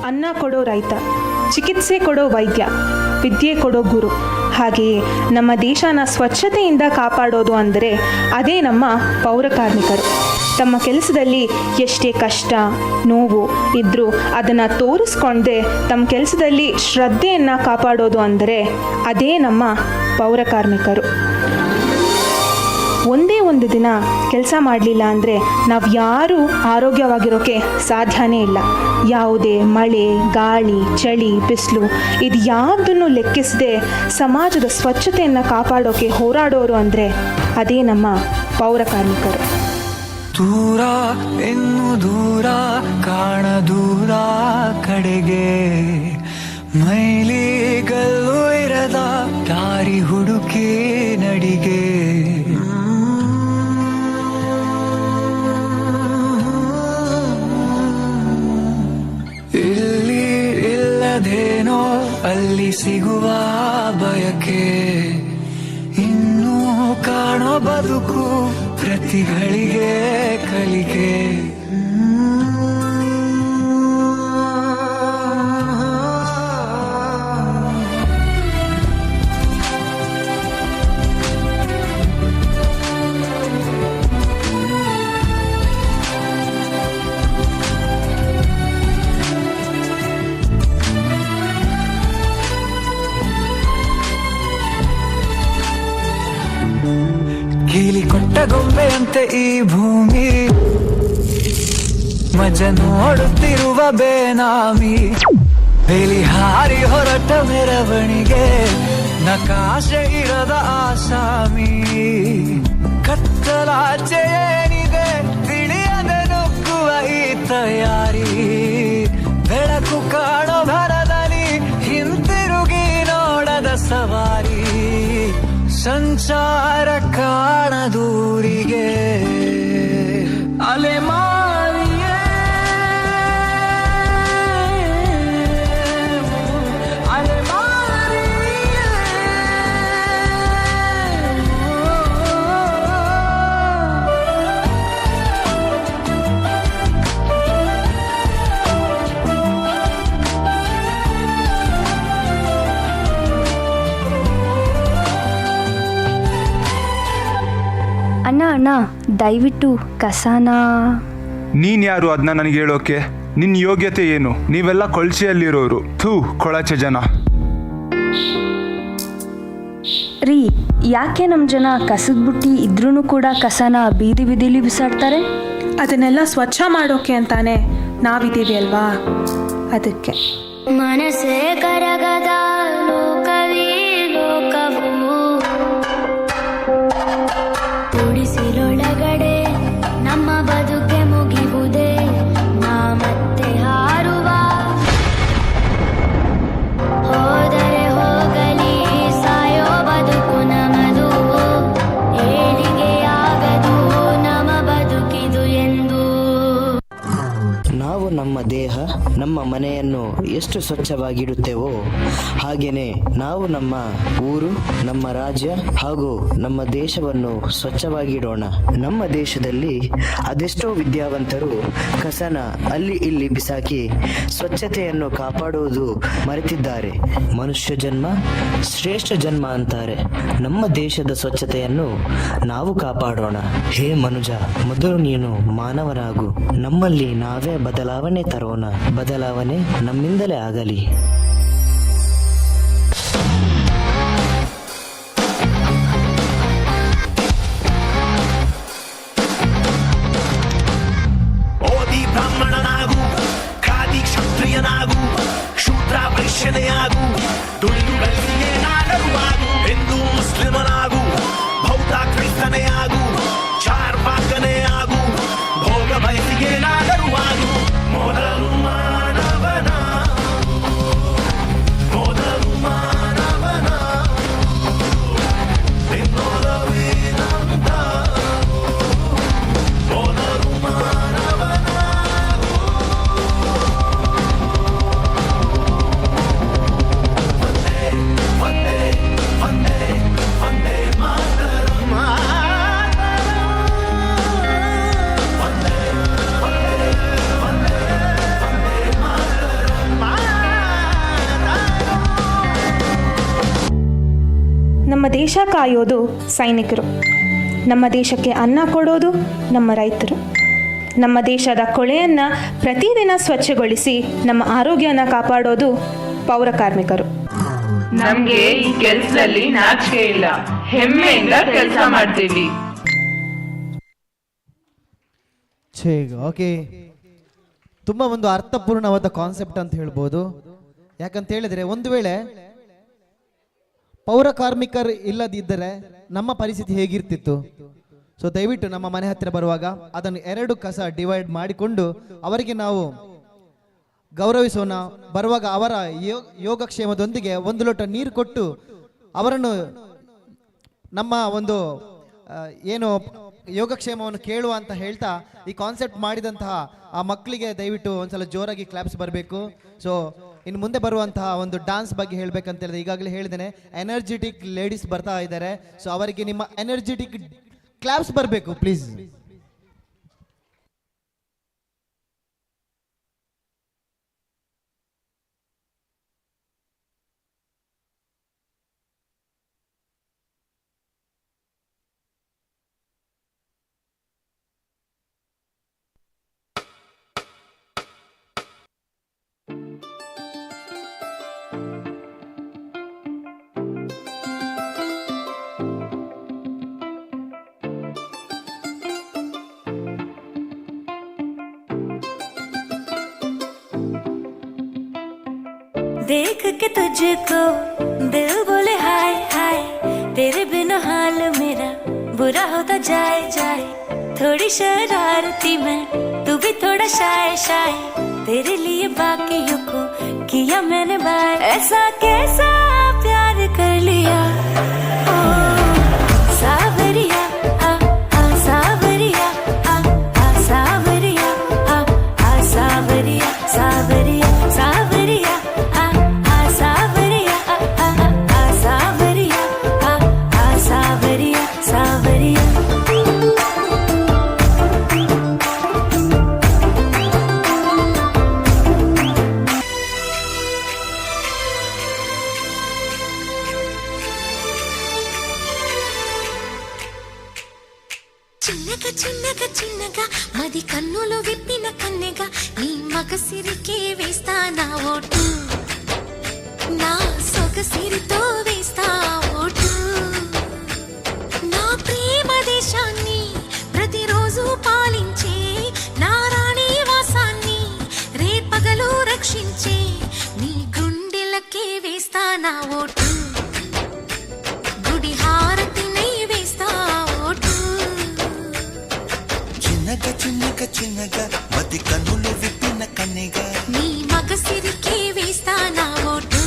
ಅನ್ನ ಕೊಡೋ ರೈತ, ಚಿಕಿತ್ಸೆ ಕೊಡೋ ವೈದ್ಯ, ವಿದ್ಯೆ ಕೊಡೋ ಗುರು, ಹಾಗೆಯೇ ನಮ್ಮ ದೇಶನ ಸ್ವಚ್ಛತೆಯಿಂದ ಕಾಪಾಡೋದು ಅಂದರೆ ಅದೇ ನಮ್ಮ ಪೌರಕಾರ್ಮಿಕರು. ತಮ್ಮ ಕೆಲಸದಲ್ಲಿ ಎಷ್ಟೇ ಕಷ್ಟ ನೋವು ಇದ್ದರೂ ಅದನ್ನು ತೋರಿಸ್ಕೊಂಡೇ ತಮ್ಮ ಕೆಲಸದಲ್ಲಿ ಶ್ರದ್ಧೆಯನ್ನು ಕಾಪಾಡೋದು ಅಂದರೆ ಅದೇ ನಮ್ಮ ಪೌರಕಾರ್ಮಿಕರು. ಒಂದೇ ಒಂದು ದಿನ ಕೆಲಸ ಮಾಡಲಿಲ್ಲ ಅಂದರೆ ನಾವು ಯಾರೂ ಆರೋಗ್ಯವಾಗಿರೋಕ್ಕೆ ಸಾಧ್ಯನೇ ಇಲ್ಲ. ಯಾವುದೇ ಮಳೆ, ಗಾಳಿ, ಚಳಿ, ಬಿಸಿಲು ಇದು ಯಾವುದನ್ನು ಲೆಕ್ಕಿಸದೆ ಸಮಾಜದ ಸ್ವಚ್ಛತೆಯನ್ನು ಕಾಪಾಡೋಕ್ಕೆ ಹೋರಾಡೋರು ಅಂದರೆ ಅದೇ ನಮ್ಮ ಪೌರಕಾರ್ಮಿಕರು. ದೂರ ಇನ್ನು ದೂರ ಕಾಣದೂರ ಕಡೆಗೆ ಮೈಲಿಗಲ್ಲು ಇರದ ದಾರಿ ಹುಡುಕಿ ನಡಿಗೆ. ಇಲ್ಲಿ ಇಲ್ಲದೇನೋ ಅಲ್ಲಿ ಸಿಗುವ ಬಯಕೆ, ಇನ್ನೂ ಕಾಣೋ ಬದುಕು ಪ್ರತಿಗಳಿಗೆ ಕಲಿಕೆ. ಕೀಲಿ ಕೊಟ್ಟ ಗೊಂಬೆಯಂತೆ ಈ ಭೂಮಿ ಮಜ ನೋಡುತ್ತಿರುವ ಬೇನಾಮಿ, ಬೇಲಿ ಹಾರಿ ಹೊರಟ ಮೆರವಣಿಗೆ ನಕಾಶೆ ಇರದ ಆಸಾಮಿ. ಕತ್ತಲಾಚೆ ಏನಿದೆ ತಿಳಿಯದೆ ನುಗ್ಗುವ ಈ ತಯಾರಿ, ಬೆಳಕು ಕಾಣೋ ಭರದಲ್ಲಿ ಹಿಂತಿರುಗಿ ನೋಡದ ಸವಾರಿ, ಸಂಚಾರ ಕಾಣದೂರಿಗೆ ಅಲೆಮಾರಿಯೇ ಅಲೆಮಾರಿಯೇ. ಅಣ್ಣ ಅಣ್ಣ, ದಯವಿಟ್ಟು ಕಸನ. ನೀನ್ ಯಾರು ಅದನ್ನ ನನಗೆ ಹೇಳೋಕೆ? ನಿನ್ನ ಯೋಗ್ಯತೆ ಏನು? ನೀವೆಲ್ಲ ಕೊಳಚೆಯಲ್ಲಿರೋರು, ಥೂ ಕೊಳಚೆ ಜನ. ರೀ, ಯಾಕೆ ನಮ್ಮ ಜನ ಕಸದ ಬುಟ್ಟಿ ಇದ್ರೂ ಕೂಡ ಕಸನ ಬೀದಿ ಬೀದಿಲಿ ಬಿಸಾಡ್ತಾರೆ? ಅದನ್ನೆಲ್ಲ ಸ್ವಚ್ಛ ಮಾಡೋಕೆ ಅಂತಾನೆ ನಾವಿದ್ದೀವಿ ಅಲ್ವಾ, ಅದಕ್ಕೆ. ಮನಸ್ಸೇ ಕರಗದ ಲೋಕವೇ ಲೋಕವು, ಗುಡಿಸಿಲೊಳಗಡೆ ನಮ್ಮ ಬದುಕೆ ಮುಗಿಯುವುದೇ, ನಾ ಮತ್ತೆ ಹಾರುವ ಹೋದರೆ ಹೋಗಲಿ, ಸಾಯೋ ಬದುಕು ನಮದು, ಏಳಿಗೆಯಾಗದು ನಮ್ಮ ಬದುಕಿದು ಎಂದು. ನಾವು ನಮ್ಮ ದೇಹ, ನಮ್ಮ ಮನೆಯನ್ನು ಎಷ್ಟು ಸ್ವಚ್ಛವಾಗಿಡುತ್ತೇವೋ ಹಾಗೆಯೇ ನಾವು ನಮ್ಮ ಊರು, ನಮ್ಮ ರಾಜ್ಯ ಹಾಗೂ ನಮ್ಮ ದೇಶವನ್ನು ಸ್ವಚ್ಛವಾಗಿಡೋಣ. ನಮ್ಮ ದೇಶದಲ್ಲಿ ಅದೆಷ್ಟೋ ವಿದ್ಯಾವಂತರು ಕಸನ ಅಲ್ಲಿ ಇಲ್ಲಿ ಬಿಸಾಕಿ ಸ್ವಚ್ಛತೆಯನ್ನು ಕಾಪಾಡುವುದು ಮರೆತಿದ್ದಾರೆ. ಮನುಷ್ಯ ಜನ್ಮ ಶ್ರೇಷ್ಠ ಜನ್ಮ ಅಂತಾರೆ. ನಮ್ಮ ದೇಶದ ಸ್ವಚ್ಛತೆಯನ್ನು ನಾವು ಕಾಪಾಡೋಣ. ಹೇ ಮನುಜ, ಮೊದಲು ನೀನು ಮಾನವನಾಗು. ನಮ್ಮಲ್ಲಿ ನಾವೇ ಬದಲಾವಣೆ ತರೋಣ. ಬದಲಾವಣೆ ನಮ್ಮಿಂದಲೇ ಆಗಲಿ. ಓದಿ ಬ್ರಾಹ್ಮಣನಾಗು, ಖಾದಿ ಕ್ಷತ್ರಿಯನಾಗು, ಶೂದ್ರ ವೈಶ್ಯನೆಯಾಗು, ದುಡಿದು ಗಳಿಸಿಯೇ ನಾಗರುವಾಗು, ಹಿಂದೂ ಮುಸ್ಲಿಮನಾಗು, ಬೌದ್ಧ ಕ್ರೈಸ್ತನೇ ಆಗು, ಚಾರ್ವಾಕನೇ ಆಗು, ಭೋಗ ಬಯಸಿಗೆ ನಾಗರುವಾಗು. ಮೊದಲು ಮಾನವನ, ಮೊದಲು ಮಾನವನ, ನಿನ್ನೊಲವೇನಂತ, ಮೊದಲು ಮಾನವನ. ದೇಶ ಕಾಯೋದು ಸೈನಿಕರು, ನಮ್ಮ ದೇಶಕ್ಕೆ ಅನ್ನ ಕೊಡೋದು ನಮ್ಮ ರೈತರು, ನಮ್ಮ ದೇಶದ ಕೊಳೆಯನ್ನು ಪ್ರತಿದಿನ ಸ್ವಚ್ಛಗೊಳಿಸಿ ನಮ್ಮ ಆರೋಗ್ಯನ ಕಾಪಾಡೋದು ಪೌರ ಕಾರ್ಮಿಕರು. ನಮ್ಗೆ ಈ ಕೆಲ್ಸದಲ್ಲಿ ನಾಚಿಕೆ ಇಲ್ಲ, ಹೆಮ್ಮೆಯಿಂದ ಕೆಲಸ ಮಾಡ್ತೀವಿ. ಓಕೆ, ತುಂಬ ಒಂದು ಅರ್ಥಪೂರ್ಣವಾದ ಕಾನ್ಸೆಪ್ಟ್ ಅಂತ ಹೇಳ್ಬೋದು. ಯಾಕಂತ ಹೇಳಿದ್ರೆ, ಒಂದು ವೇಳೆ ಪೌರ ಕಾರ್ಮಿಕರು ಇಲ್ಲದಿದ್ದರೆ ನಮ್ಮ ಪರಿಸ್ಥಿತಿ ಹೇಗಿರ್ತಿತ್ತು? ಸೊ ದಯವಿಟ್ಟು ನಮ್ಮ ಮನೆ ಹತ್ತಿರ ಬರುವಾಗ ಅದನ್ನು ಎರಡು ಕಸ ಡಿವೈಡ್ ಮಾಡಿಕೊಂಡು ಅವರಿಗೆ ನಾವು ಗೌರವಿಸೋಣ. ಬರುವಾಗ ಅವರ ಯೋಗಕ್ಷೇಮದೊಂದಿಗೆ ಒಂದು ಲೋಟ ನೀರು ಕೊಟ್ಟು ಅವರನ್ನು ನಮ್ಮ ಒಂದು ಏನು ಯೋಗಕ್ಷೇಮವನ್ನು ಕೇಳುವ ಅಂತ ಹೇಳ್ತಾ ಈ ಕಾನ್ಸೆಪ್ಟ್ ಮಾಡಿದಂತಹ ಆ ಮಕ್ಕಳಿಗೆ ದಯವಿಟ್ಟು ಒಂದ್ಸಲ ಜೋರಾಗಿ ಕ್ಲಾಪ್ಸ್ ಬರಬೇಕು. ಸೊ ಇನ್ನು ಮುಂದೆ ಬರುವಂತಹ ಒಂದು ಡಾನ್ಸ್ ಬಗ್ಗೆ ಹೇಳಬೇಕಂತ ಹೇಳಿದ್ರೆ, ಈಗಾಗಲೇ ಹೇಳಿದ್ದೇನೆ, ಎನರ್ಜೆಟಿಕ್ ಲೇಡೀಸ್ ಬರ್ತಾ ಇದ್ದಾರೆ. ಸೊ ಅವರಿಗೆ ನಿಮ್ಮ ಎನರ್ಜೆಟಿಕ್ ಕ್ಲಾಪ್ಸ್ ಬರಬೇಕು ಪ್ಲೀಸ್. देख के तुझको दिल बोले हाय हाय, तेरे बिना हाल मेरा बुरा होता जाए जाए। थोड़ी शरारती मैं, तू भी थोड़ा शाय शाय, तेरे लिए बाकियों को किया मैंने बाय। ऐसा कैसा प्यार कर लिया, ओ सावरिया आ आ सावरिया आ आ सावरिया आ आ सावरिया सावरिया सावरिया आ आ सावरिया आ आ आ सावरिया आ आ सावरिया सावरिया। చిన్నగా చిన్నగా చిన్నగా మది కన్నులు విప్పిన కన్నెగా నీ మగసిరికే వేస్తా నా ఓటు, నా సొగసిరితో వేస్తా ఓటు. నా ప్రేమ దేశాన్ని ప్రతిరోజు పాలించే నా రాణి వాసాన్ని రేపగలు రక్షించే నీ గుండెలకే వేస్తా నా ఓటు, గుడి హారతినే వేస్తా ఓటు. చిన్నగా చిన్నగా చిన్నగా మది కన్నులు విప్పిన కన్నెగా నీ మగసిరికే వేస్తా నా ఓటు,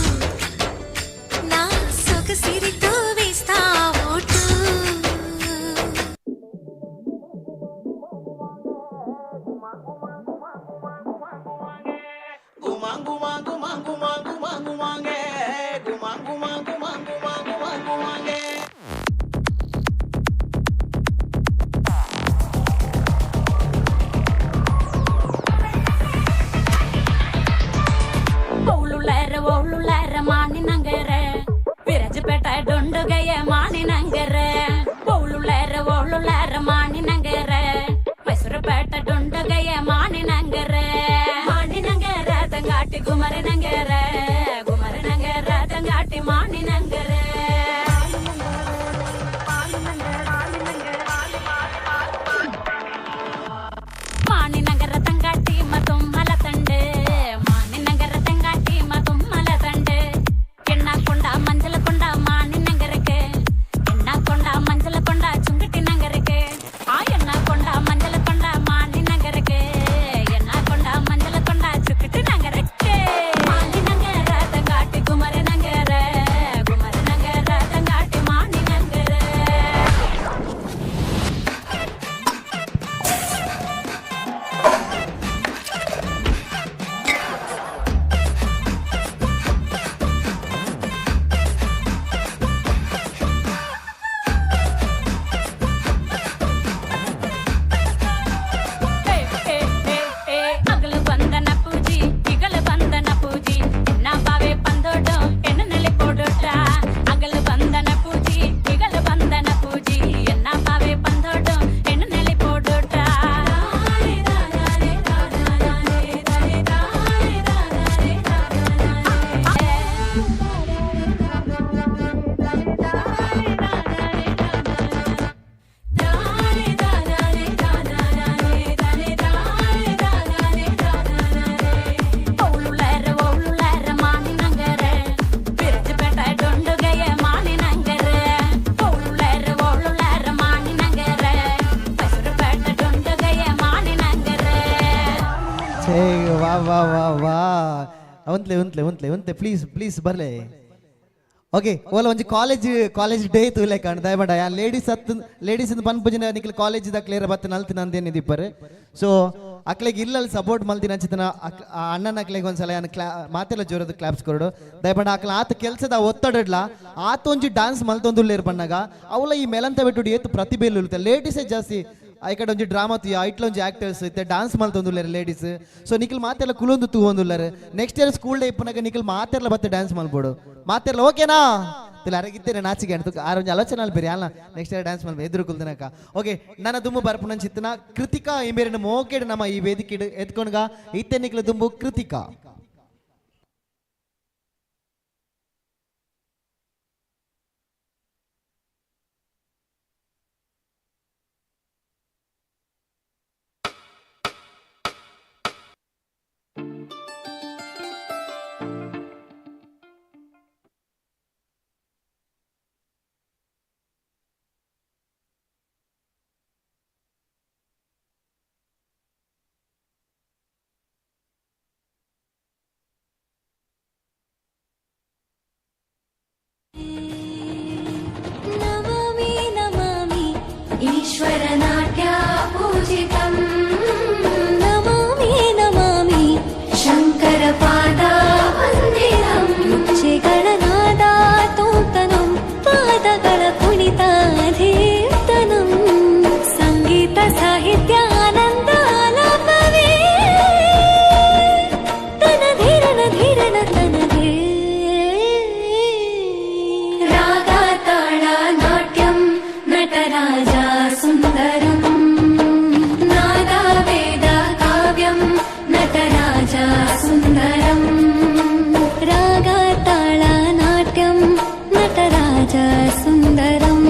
నా సొగసిరితో వేస్తా ఓటు. ಓಳುಳ್ಳಾರ ಮಾಣಿನಂಗರ ವಿರಜಪೇಟ ಡೊಂಡುಗೆಯ ಮಾಣಿನಂಗರ, ಓಳುಳ್ಳಾರ ಓಳುಳ್ಳಾರ ಮಾಣಿನಂಗರ ಮೈಸೂರುಪೇಟ ಡೊಂಡುಗೆಯ ಮಾಣಿನಂಗರ, ಮಾಣಿನಂಗರ ತಂಗಾಟಿ ಗುಮರನಂಗರ ಗುಮರನಂಗರ. ಛೇ, ವಾ ವಾ ವಾ ವಾ. ಉಂತ್ಲೆ ಉಂತ್ಲೆ ಉಂತ್ಲೆ ಉಂತ್ಲೆ, ಪ್ಲೀಸ್ ಪ್ಲೀಸ್ ಬರ್ಲೆ. ಓಕೆ, ಓಲ ಒಂಜಿ ಕಾಲೇಜ್ ಕಾಲೇಜ್ ಡೇ ತೂಲೆ ಕಾಣ್ ದಯಮಾಡ. ಯಾ ಲೇಡೀಸ್ ಅತ್ ಲೇಡೀಸ್ ಪನ್ಪುಜಿನ ನಿಕ್ಲೆ ಕಾಲೇಜ್ ಕ್ಲಿಯರ್ ಬತ್ತ ನಲ್ತಿನ ಅಂದೇನಿದಿಪ್ಪರು. ಸೊ ಅಕ್ಲೆಗ್ ಇಲ್ಲಲ್ಲಿ ಸಪೋರ್ಟ್ ಮಲ್ದಿನ ಅಂಚಿತನ ಆ ಅಣ್ಣನ ಅಕ್ಲೆಗ್ ಒಂದ್ಸಲ ಯಾನ್ ಕ್ಲಾ ಮಾತೆಲ್ಲ ಜೋರದ ಕ್ಲಾಪ್ಸ್ ಕೊರಡು ದಯಮಾಡ. ಅಕ್ಲ ಆತ ಕೆಲ್ಸದ ಒತ್ತಡಡ್ಲ ಆತ ಒಂಜಿ ಡಾನ್ಸ್ ಮಲ್ತೊಂದುಲ್ಲೇರ್ ಬಣ್ಣಗ ಅವಲ ಈ ಮೇಲಂತ ಬಿಟ್ಟು ಏತು ಪ್ರತಿಭೆ ಇರುತ್ತೆ. ಲೇಡೀಸೇ ಜಾಸ್ತಿ I ಕಡೆ ಒಂಜಿ ಡ್ರಾಮಾ ತುಯ ಐಟ್ಲ ಒಂಜಿ ಆಕ್ಟರ್ಸ್ ಇತ್ತೆ ಡಾನ್ಸ್ ಮಲ್ತೊಂದುಲ್ಲೇರು ಲೇಡೀಸ್. ಸೊ ನಿಖಲ್ ಮಾತೆಲ್ಲ ಕುಲೊಂದು ತೂವೊಂದುಲ್ಲಾರು. ನೆಕ್ಸ್ಟ್ ಇಯರ್ ಸ್ಕೂಲ್ ಡೇ ಇಪ್ಪನಾಗ ನಿಖಲ್ ಮಾತೆಲ್ಲ ಬತ್ತೆ ಡ್ಯಾನ್ಸ್ ಮಲ್ಬೋಡು ಮಾತೆಲ್ಲ ಓಕೆನಾ? ತಿಲ್ಲ ಅರಗಿತ್ತೇನೆ ನಾಚಿಗೆ ಅಂತು ಆರ ಒಂಜಿ ಆಲೋಚನೆ ಅಲ್ಪ ಬೇರೆ ಅಲ್ಲ ನೆಕ್ಸ್ಟ್ ಇಯರ್ ಡ್ಯಾನ್ಸ್ ಮಲ್ಪ ಎದುರು ಕುಲ್ದಿನಕ. ಓಕೆ, ನನ್ನ ದುಂಬು ಬರ್ಪುನ ಚಿತ್ತನ ಕೃತಿಕಾ ಇಂಬೇರಿನ ಮೋಕೆಡ್ ನಮ್ಮ ಈ ವೇದಿಕೆ ಎತ್ಕೊಂಡ್ಗ ಇತ್ತೆ ನಿಖಲ ದುಂಬು ಕೃತಿಕಾ. ನಮಾಮಿ ನಮಾಮಿ ಈಶ್ವರನಾಟ್ಯ ಪೂಜಿತಂ, ನಮಾಮಿ ನಮಾಮಿ ಶಂಕರ ಪಾದ ವಂದಿತಂ, ಹೆಜ್ಜೆಗಳ ನಾದ ತೋತನಂ, ಪಾದಗಳ ಕುಣಿತ ಧೀರ್ತನಂ, ಸಂಗೀತ ಸಾಹಿತ್ಯ ಆನಂದ ಆಲಾಪವೇ ತನ ಧೀರನ ಧೀರನ ತನದೇ. ರಾಗ ತಾಳ ನಾಟ್ಯಂ ನಟರಾಜ ಸುಂದರಂ, ನಾದ ವೇದ ಕಾವ್ಯಂ ನಟರಾಜ ಸುಂದರಂ, ರಾಗ ತಾಳ ನಾಟ್ಯಂ ನಟರಾಜ ಸುಂದರಂ,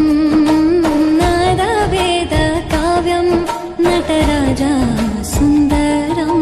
ನಾದ ವೇದ ಕಾವ್ಯಂ ನಟರಾಜ ಸುಂದರಂ.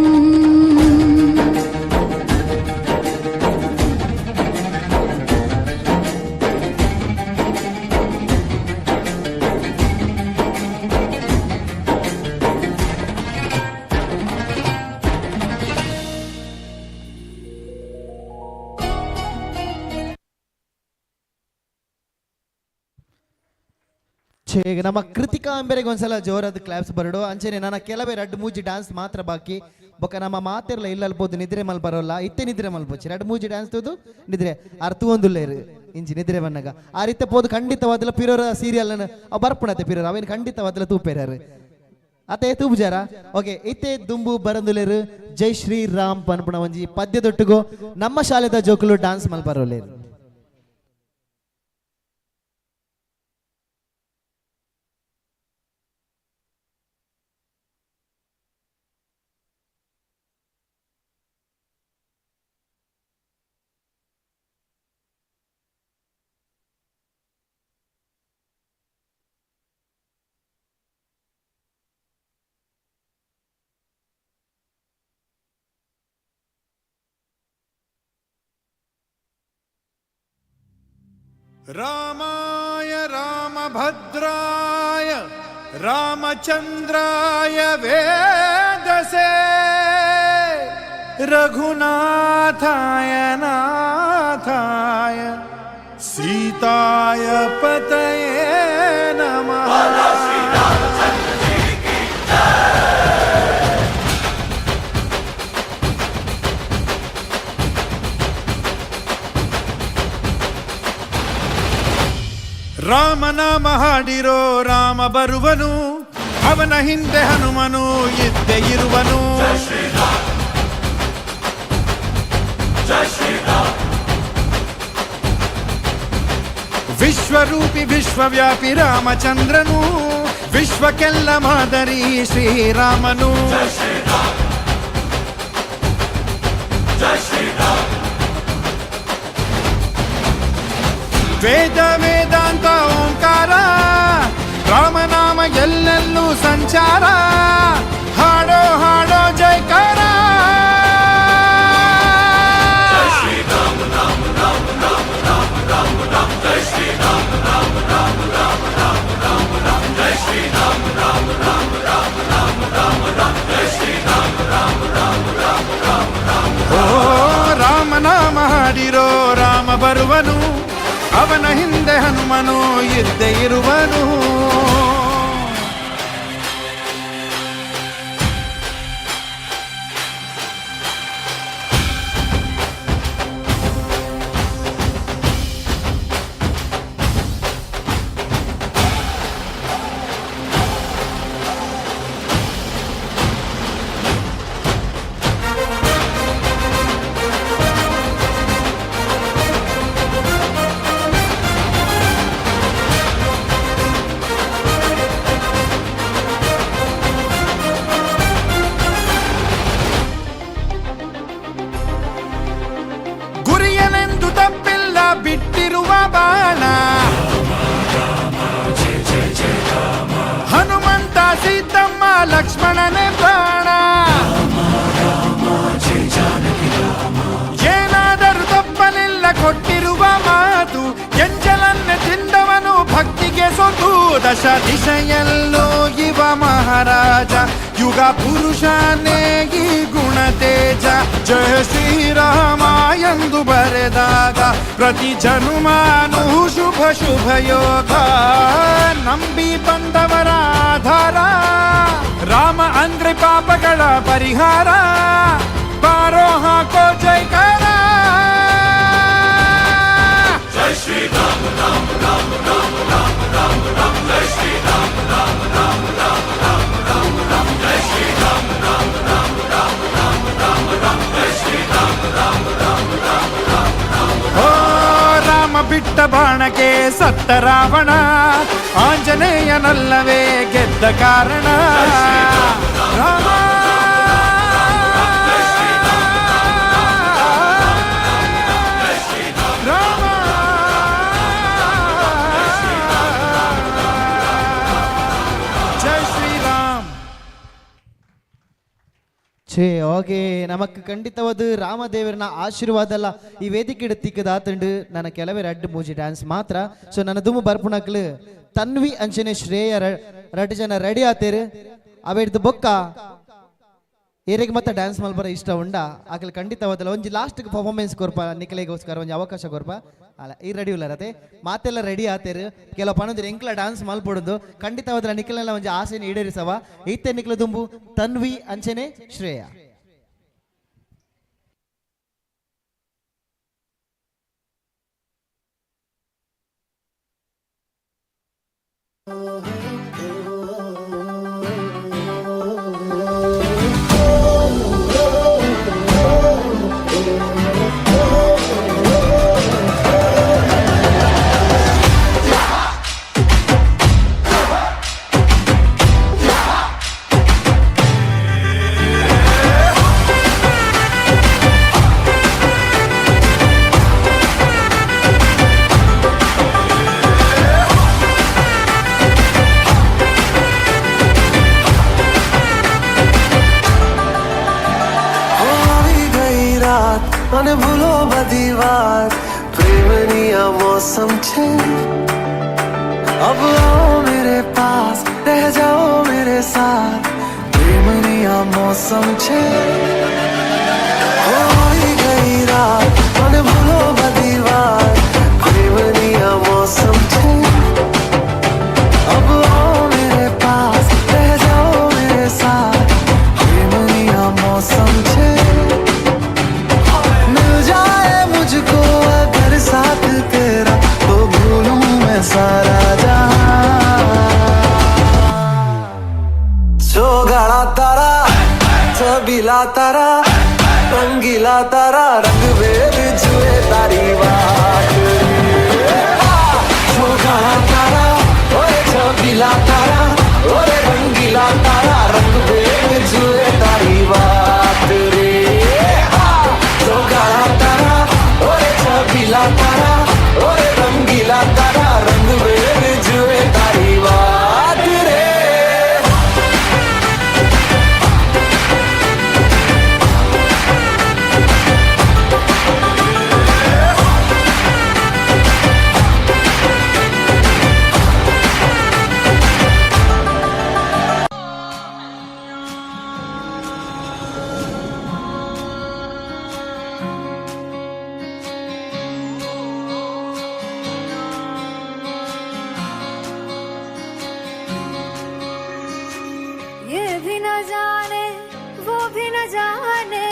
ಛೇ, ನಮ್ಮ ಕೃತಿಕಾ ಅಂಬೆರೆಗೆ ಒಂದ್ಸಲ ಜೋರಾದ ಕ್ಲಾಪ್ಸ್ ಬರಡು. ಅಂಚೆನೆ ನನ್ನ ಕೆಲವೇ ರಡ್ಡು ಮೂಜಿ ಡ್ಯಾನ್ಸ್ ಮಾತ್ರ ಬಾಕಿ. ಬೊಕ್ಕ ನಮ್ಮ ಮಾತಿರ್ಲ ಇಲ್ಲ ಅಲ್ಬೋದು ನಿದ್ರೆ ಮಲ್ ಬರೋಲ್ಲ ಇತ್ತೆ ನಿದ್ರೆ ಮಲ್ಪೊಚ್ಚಿ ರಡ್ಡು ಮೂಜಿ ಡ್ಯಾನ್ಸ್ ತೂದು ನಿದ್ರೆ ಅರ್ಥ ಒಂದುಲ್ಲೇರು ಇಂಚಿ ನಿದ್ರೆ ಬನ್ನಗ ಆ ರೀತಿ ಪೋದು ಖಂಡಿತವಾದಲ ಪಿರೋರ ಸೀರಿಯಲ್ ಅವು ಬರ್ಪುಣತೆ ಪಿರೋರ ಅವೇನು ಖಂಡಿತವಾದಲ ತೂಪೇರಾರು ಅತೆ ತೂಬುಜಾರ. ಓಕೆ, ಇತ್ತೆ ದುಂಬು ಬರಂದುಲೇರು ಜೈ ಶ್ರೀರಾಮ್ ಪನ್ಪುಣ ಒಂಜಿ ಪದ್ಯದೊಟ್ಟುಗು ನಮ್ಮ ಶಾಲೆದ ಜೋಕುಲು ಡ್ಯಾನ್ಸ್ ಮಲ್ಪರೋಲೇರು. ರಾಮಾಯ ರಾಮಭದ್ರಾಯ ರಾಮಚಂದ್ರಾಯ ವೇದಸೆ ರಘುನಾಥಾಯ ನಾಥಾಯ ಸೀತಾಯ ಪತಯೇ ನಮಃ. ರಾಮನಾಮ ಹಾಡಿರೋ ರಾಮ ಬರುವನು, ಅವನ ಹಿಂದೆ ಹನುಮನು ಇದ್ದೇ ಇರುವನು. ವಿಶ್ವರೂಪಿ ವಿಶ್ವವ್ಯಾಪಿ ರಾಮಚಂದ್ರನು, ವಿಶ್ವಕ್ಕೆಲ್ಲ ಮಾದರಿ ಶ್ರೀರಾಮನು. ವೇದ ವೇದಾಂತ ಓಂಕಾರ, ರಾಮನಾಮ ಎಲ್ಲೆಲ್ಲೂ ಸಂಚಾರ, ಹಾಡೋ ಹಾಡೋ ಜಯಕಾರ. ಜೈ ಶ್ರೀರಾಮ ರಾಮ ರಾಮ ರಾಮ ರಾಮ ರಾಮ ರಾಮ, ಜೈ ಶ್ರೀರಾಮ ರಾಮ ರಾಮ ರಾಮ ರಾಮ ರಾಮ. ಬರುವನು, ಅವನ ಹಿಂದೆ ಹನುಮನು ಇದ್ದೇ ಇರುವನು. ಗುರಿಯನೆಂದು ತಪ್ಪಿಲ್ಲ ಬಿಟ್ಟಿರುವ ಬಾಣ, ಹನುಮಂತ ಸೀತಮ್ಮ ಲಕ್ಷ್ಮಣನೇ ಪ್ರಾಣ. ಏನಾದರೂ ತಪ್ಪಲಿಲ್ಲ ಕೊಟ್ಟಿರುವ ಮಾತು, ಎಂಜಲನ್ನೇ ತಿಂದವನು ಭಕ್ತಿಗೆ ಸೊತು. ದಶ ದಿಶೆಯಲ್ಲೋ ಇವ ಮಹಾರಾಜ, ಯುಗ ಪುರುಷನೇ ಈ ಗುಣ ತೇಜ. ಜಯ ಶ್ರೀರಾಮ ಎಂದು ಬರೆದಾಗ ಪ್ರತಿ ಜನುಮಾನು ಶುಭ ಶುಭ ಯೋಗ. ನಂಬಿ ಬಂದವರ ಆಧಾರ ರಾಮ ಅಂದ್ರೆ ಪಾಪಗಳ ಪರಿಹಾರ. ಬಾರೋ ಹಾಕೋ ಜೈಕಾರ. ಜೈ ಶ್ರೀ ರಾಮ ರಾಮ ರಾಮ ರಾಮ ರಾಮ ರಾಮ ರಾಮ ಜೈ ಶ್ರೀ ರಾಮ ರಾಮ ರಾಮ ರಾಮ ರಾಮ ರಾಮ ರಾಮ ಜೈ ಶ್ರೀ ರಾಮ ರಾಮ ರಾಮ ರಾಮ ರಾಮ ರಾಮ ರಾಮ ಜೈ ಶ್ರೀ ರಾಮ ರಾಮ ರಾಮ ರಾಮ ರಾಮ ರಾಮ. ಓ ರಾಮ ಬಿಟ್ಟ ಬಾಣಕ್ಕೆ ಸತ್ತ ರಾವಣ, ಆಂಜನೇಯನಲ್ಲವೇ ಗೆದ್ದ ಕಾರಣ. ರಾಮ ರಾಮ ಜೈ ಶ್ರೀರಾಮ್. ಛೇ ಓಕೆ, ನಮಕ್ ಖಂಡಿತವಾದ ರಾಮದೇವರನ ಆಶೀರ್ವಾದ ಅಲ್ಲ ಈ ವೇದಿಕೆ ತಿಕ್ಕದ ಆತಂಡು. ನನ್ನ ಕೆಲವೇ ರಡ್ಡು ಮೂಜಿ ಡ್ಯಾನ್ಸ್ ಮಾತ್ರ. ಸೊ ನನ್ನ ದುಮ್ಮು ಬರ್ಪುಣಕ್ಲು ತನ್ವಿ ಅಂಚನೆ ಶ್ರೇಯ ರಡ್ಡು ಜನ ರೆಡಿ ಆತೇರು. ಅವೆಡ್ದು ಬೊಕ್ಕ ಏರಿಗೆ ಮತ್ತೆ ಡ್ಯಾನ್ಸ್ ಮಲ್ಬರ ಇಷ್ಟ ಉಂಡ ಆಕಲ್ ಖಂಡಿತವಾದಲ್ಲ ಒಂಜಿ ಲಾಸ್ಟ್ ಪರ್ಫಾರ್ಮೆನ್ಸ್ ಕೊರ್ಪ, ನಿಕಲೆಗೋಸ್ಕರ ಒಂಜಿ ಅವಕಾಶ ಕೊರ್ಪ. ಅಲ್ಲ ಈ ರೆಡಿ ಉಲ್ಲರತೆ ಮಾತೆಲ್ಲ ರೆಡಿ ಆತೇರು. ಕೆಲವು ಪನೊಂದು ಎಂಕ್ಲ ಡ್ಯಾನ್ಸ್ ಮಲ್ಪೊಡುದು ಖಂಡಿತವಾದಲ್ಲ ನಿಖಲೆಲ್ಲ ಒಂಜಿ ಆಸೆನ ಈಡೇರಿಸವ. ಈತೆ ನಿಖಲ ದುಂಬು ತನ್ವಿ ಅಂಚನೆ ಶ್ರೇಯ. અને ભૂલો બધી વાત, પ્રેમની આ મોસમ છે. अब आओ मेरे पास, रह जाओ मेरे साथ, પ્રેમની આ મોસમ છે. હો આવી ગઈ રાત અને ભૂલો બધી વાત, પ્રેમની આ મોસમ છે. अब आओ मेरे पास, रह जाओ मेरे साथ, પ્રેમની આ મોસમ છે. मिल जाए मुझको अगर साथ तेरा, तो भूलूं मैं सारा जहां. चोगाड़ा तारा, छबीला तारा, रंगीला तारा, रंग भेद जुए तारी बात. चोगाड़ा तारा, ओए छबीला तारा, ओए रंगीला तारा, रंग भेद जुए तारी बात रे. चोगाड़ा तारा, ओए छबीला तारा, ओए रंगीला तारा, रंग भेद जुए तारी बात रे. जाने वो भी न जाने,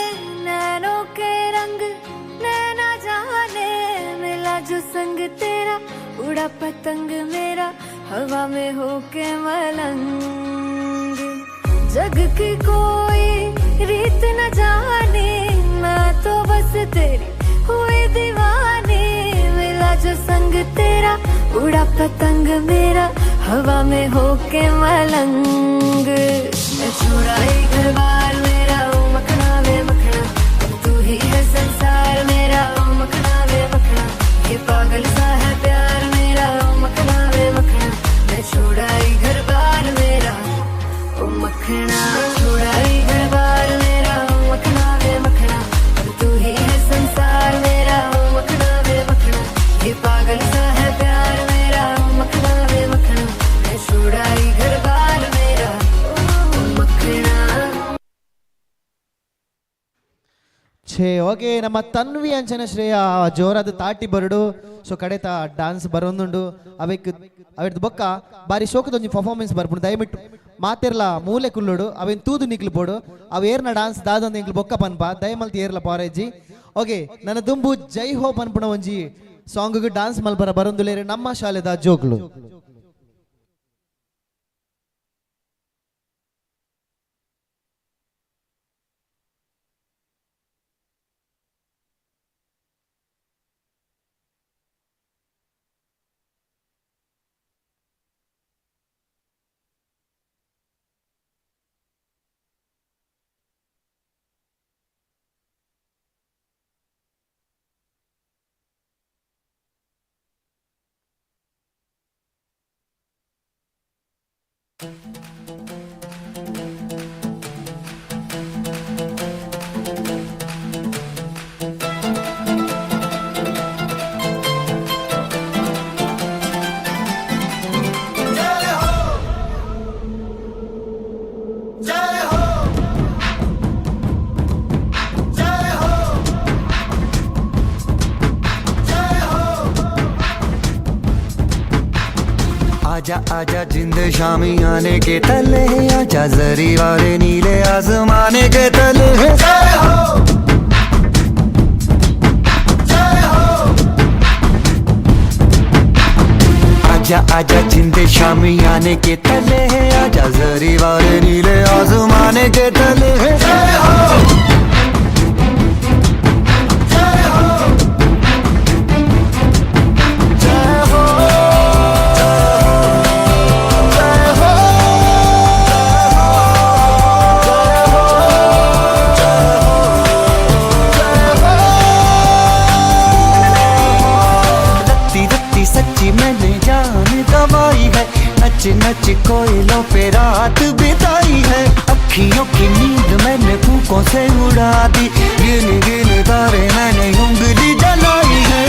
नैनों के रंग नैना जाने। मिला जो संग तेरा उड़ा पतंग मेरा, हवा में होके मलंग। जग की कोई रीत न जाने, मैं तो बस तेरी हुई दीवानी। मिला जो संग तेरा उड़ा पतंग मेरा, हवा में होके मलंग। मैं छोड़ा ही घर बार मेरा, ओ मखना वे मखना, अब तू ही है संसार मेरा, ओ मखना वे मखना। ये पागल सा है प्यार मेरा, ओ मखना वे मखना। मैं छोड़ा ही घर बार मेरा, ओ मखना। छोड़ा ही घर बार मेरा, ओ मखना वे मखना, अब तू ही है संसार मेरा, ओ मखना वे मखना। ये पागल सा है प्यार मेरा, ओ मखना वे मखना। मैं छोड़ा ही घर बार मेरा, ओ मखना। ಛೇ, ಓಕೆ, ನಮ್ಮ ತನ್ವಿ ಅಂಚನ ಶ್ರೇಯ ಜೋರಾದ ತಾಟಿ ಬರಡು. ಸೊ ಕಡೆತ ಡಾನ್ಸ್ ಬರೋಂದುಂಡು. ಅವೆಕ್ ಅವೆಡ್ದು ಬೊಕ್ಕ ಬಾರಿ ಶೋಕದೊಂಜಿ ಪರ್ಫಾರ್ಮೆನ್ಸ್ ಬರ್ಪುಂಡು. ದಯವಿಟ್ಟು ಮಾತೆರ್ಲ ಮೂಲೆ ಕುಲ್ಲುಡು, ಅವೇನ್ ತೂದು ನಿಕ್ಲು ಬೋಡು. ಅವು ಏರ್ನ ಡಾನ್ಸ್ ದಾದೊಂದು ಎಂಕ್ಲು ಬೊಕ್ಕ ಪನ್ಪ, ದಯಮಲ್ತಿ ಏರ್ಲ ಪಾರೇಜಿ. ಓಕೆ, ನನ್ನ ದುಂಬು ಜೈ ಹೋ ಪನ್ಪುಣ ಒಂಜಿ ಸಾಂಗ್ ಡಾನ್ಸ್ ಮಲ್ಪರ ಬರೊಂದುಲೇರು ನಮ್ಮ ಶಾಲೆದ ಜೋಕ್ಲು. आजा आजा जिंद शामी आने के तले, आजा जरी वाले नीले आसमाने के तले। जय हो जय हो। आजा आजा जिंद शामी आने के तले, आजा जरी वाले नीले आसमाने के तले। जय हो जय हो जय हो। सच्ची मैंने जान गवाई है, नच नच कोयलों पे रात बिताई है। अखियों की नींद मैंने फूकों से उड़ा दी, गिन गिन तारे मैंने उंगली जलाई है।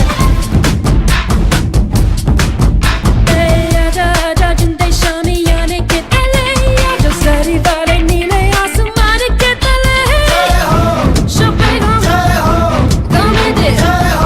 आजा आजा जिंदे शामी आने के तले, आजा सरी वाले नीले आसमान के तले। जय हो जय हो जय हो जय हो।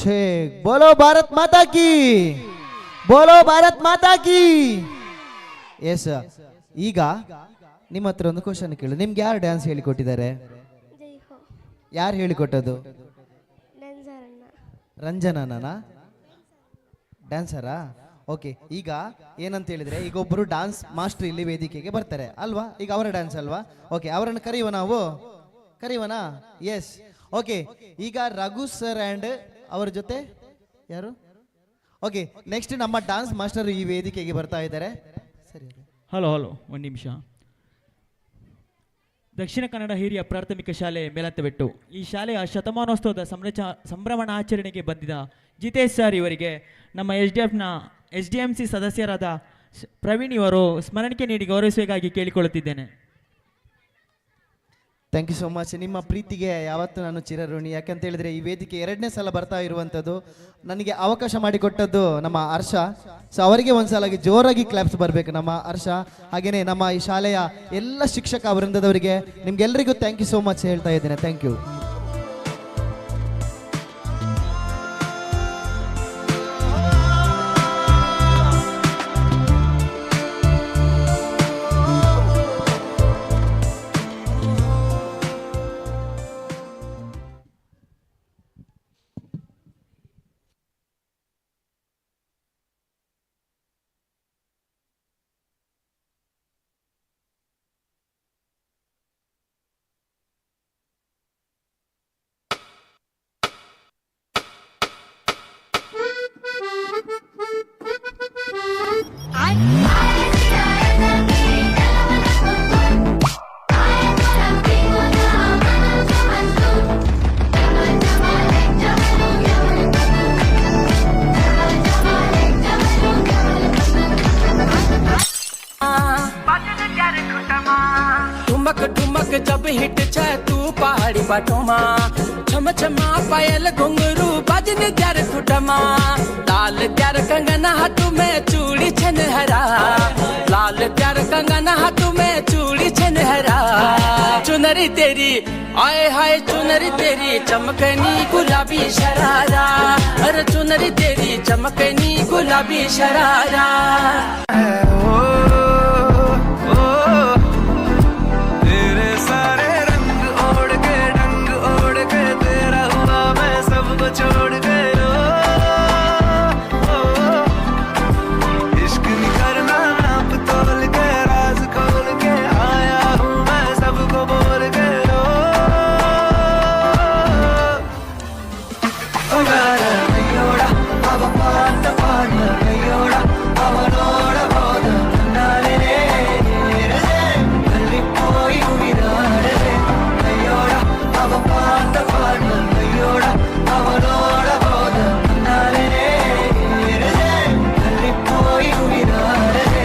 ಛೇ, ಬೋಲೋ ಭಾರತ್ ಮಾತಾ ಕಿ, ಬೋಲೋ ಭಾರತ್ ಮಾತಾ ಕಿ. ಎಸ್, ಈಗ ನಿಮ್ಮ ಹತ್ರ ಒಂದು ಕ್ವಶನ್ ಕೇಳು. ನಿಮ್ಗೆ ಯಾರು ಡ್ಯಾನ್ಸ್ ಹೇಳಿಕೊಟ್ಟಿದ್ದಾರೆ? ಯಾರು ಹೇಳಿಕೊಟ್ಟದ್ದು? ರಂಜನಾ ಡ್ಯಾನ್ಸರಾ? ಓಕೆ, ಈಗ ಏನಂತ ಹೇಳಿದ್ರೆ, ಈಗ ಒಬ್ಬರು ಡಾನ್ಸ್ ಮಾಸ್ಟರ್ ಇಲ್ಲಿ ವೇದಿಕೆಗೆ ಬರ್ತಾರೆ ಅಲ್ವಾ? ಈಗ ಅವರ ಡ್ಯಾನ್ಸ್ ಅಲ್ವಾ? ಓಕೆ, ಅವರನ್ನು ಕರೆಯುವ, ನಾವು ಕರೆಯುವನಾ? S, okay. ಈಗ ರಘು ಸರ್ ಆ್ಯಂಡ್ ಅವರ ಜೊತೆ ಯಾರು? ಓಕೆ, ನೆಕ್ಸ್ಟ್ ನಮ್ಮ ಡಾನ್ಸ್ ಮಾಸ್ಟರ್ ಈ ವೇದಿಕೆಗೆ ಬರ್ತಾ ಇದ್ದಾರೆ. ಸರಿ, ಹಲೋ ಹಲೋ, ಒಂದು ನಿಮಿಷ. ದಕ್ಷಿಣ ಕನ್ನಡ ಹಿರಿಯ ಪ್ರಾಥಮಿಕ ಶಾಲೆ ಮೇಲತ್ತಬೆಟ್ಟು, ಈ ಶಾಲೆಯ ಶತಮಾನೋತ್ಸವದ ಸಂಭ್ರಮಣಾಚರಣೆಗೆ ಬಂದಿದ್ದ ಜಿತೇಶ್ ಸರ್ ಇವರಿಗೆ ನಮ್ಮ ಎಸ್ ಡಿ ಎಫ್ನ ಎಸ್ ಡಿ ಎಂ ಸಿ ಸದಸ್ಯರಾದ ಪ್ರವೀಣ್ ಇವರು ಸ್ಮರಣಿಕೆ ನೀಡಿ ಗೌರವಿಸುವುದಾಗಿ ಕೇಳಿಕೊಳ್ಳುತ್ತಿದ್ದೇನೆ. Thank you so much. ನಿಮ್ಮ ಪ್ರೀತಿಗೆ ಯಾವತ್ತೂ ನಾನು ಚಿರಋಣಿ. ಯಾಕಂತ ಹೇಳಿದ್ರೆ ಈ ವೇದಿಕೆ ಎರಡನೇ ಸಲ ಬರ್ತಾ ಇರುವಂಥದ್ದು, ನನಗೆ ಅವಕಾಶ ಮಾಡಿಕೊಟ್ಟದ್ದು ನಮ್ಮ ಹರ್ಷ. ಸೊ ಅವರಿಗೆ ಒಂದ್ಸಲಾಗಿ ಜೋರಾಗಿ ಕ್ಲಾಪ್ಸ್ ಬರಬೇಕು ನಮ್ಮ ಹರ್ಷ. ಹಾಗೆಯೇ ನಮ್ಮ ಈ ಶಾಲೆಯ ಎಲ್ಲ ಶಿಕ್ಷಕ ವೃಂದದವರಿಗೆ, ನಿಮ್ಗೆಲ್ಲರಿಗೂ thank you so much ಹೇಳ್ತಾ ಇದ್ದೇನೆ. Thank you. ठुमक ठुमक जब हिट छे तू पहाड़ी बाटोमा, छम छमा पायल घुंघरू बजने त्यार खुटमा, लाल त्यार कंगना हाथ में चूड़ी छनहरा, लाल त्यार कंगना हाथ में चूड़ी छनहरा, चुनरी तेरी आए हाय चुनरी तेरी चमकनी गुलाबी शरारा, अरे चुनरी तेरी चमकनी गुलाबी शरारा। तेरे सारे रंग ओढ़ के ढंग ओढ़ के तेरा हुआ मैं सबको छोड़ के, ओ, ओ, इश्क नहीं करना नाप तोल के राज खोल के आया हूँ मैं सबको बोल के, ओ, ओ கையோட அவ பார்த்த பார்த்த கையோட அவனோட போத நானே தள்ளி போய் உயிராடவே, கையோட அவ பார்த்த பார்த்த கையோட அவனோட போத நானே தள்ளி போய் உயிராடவே.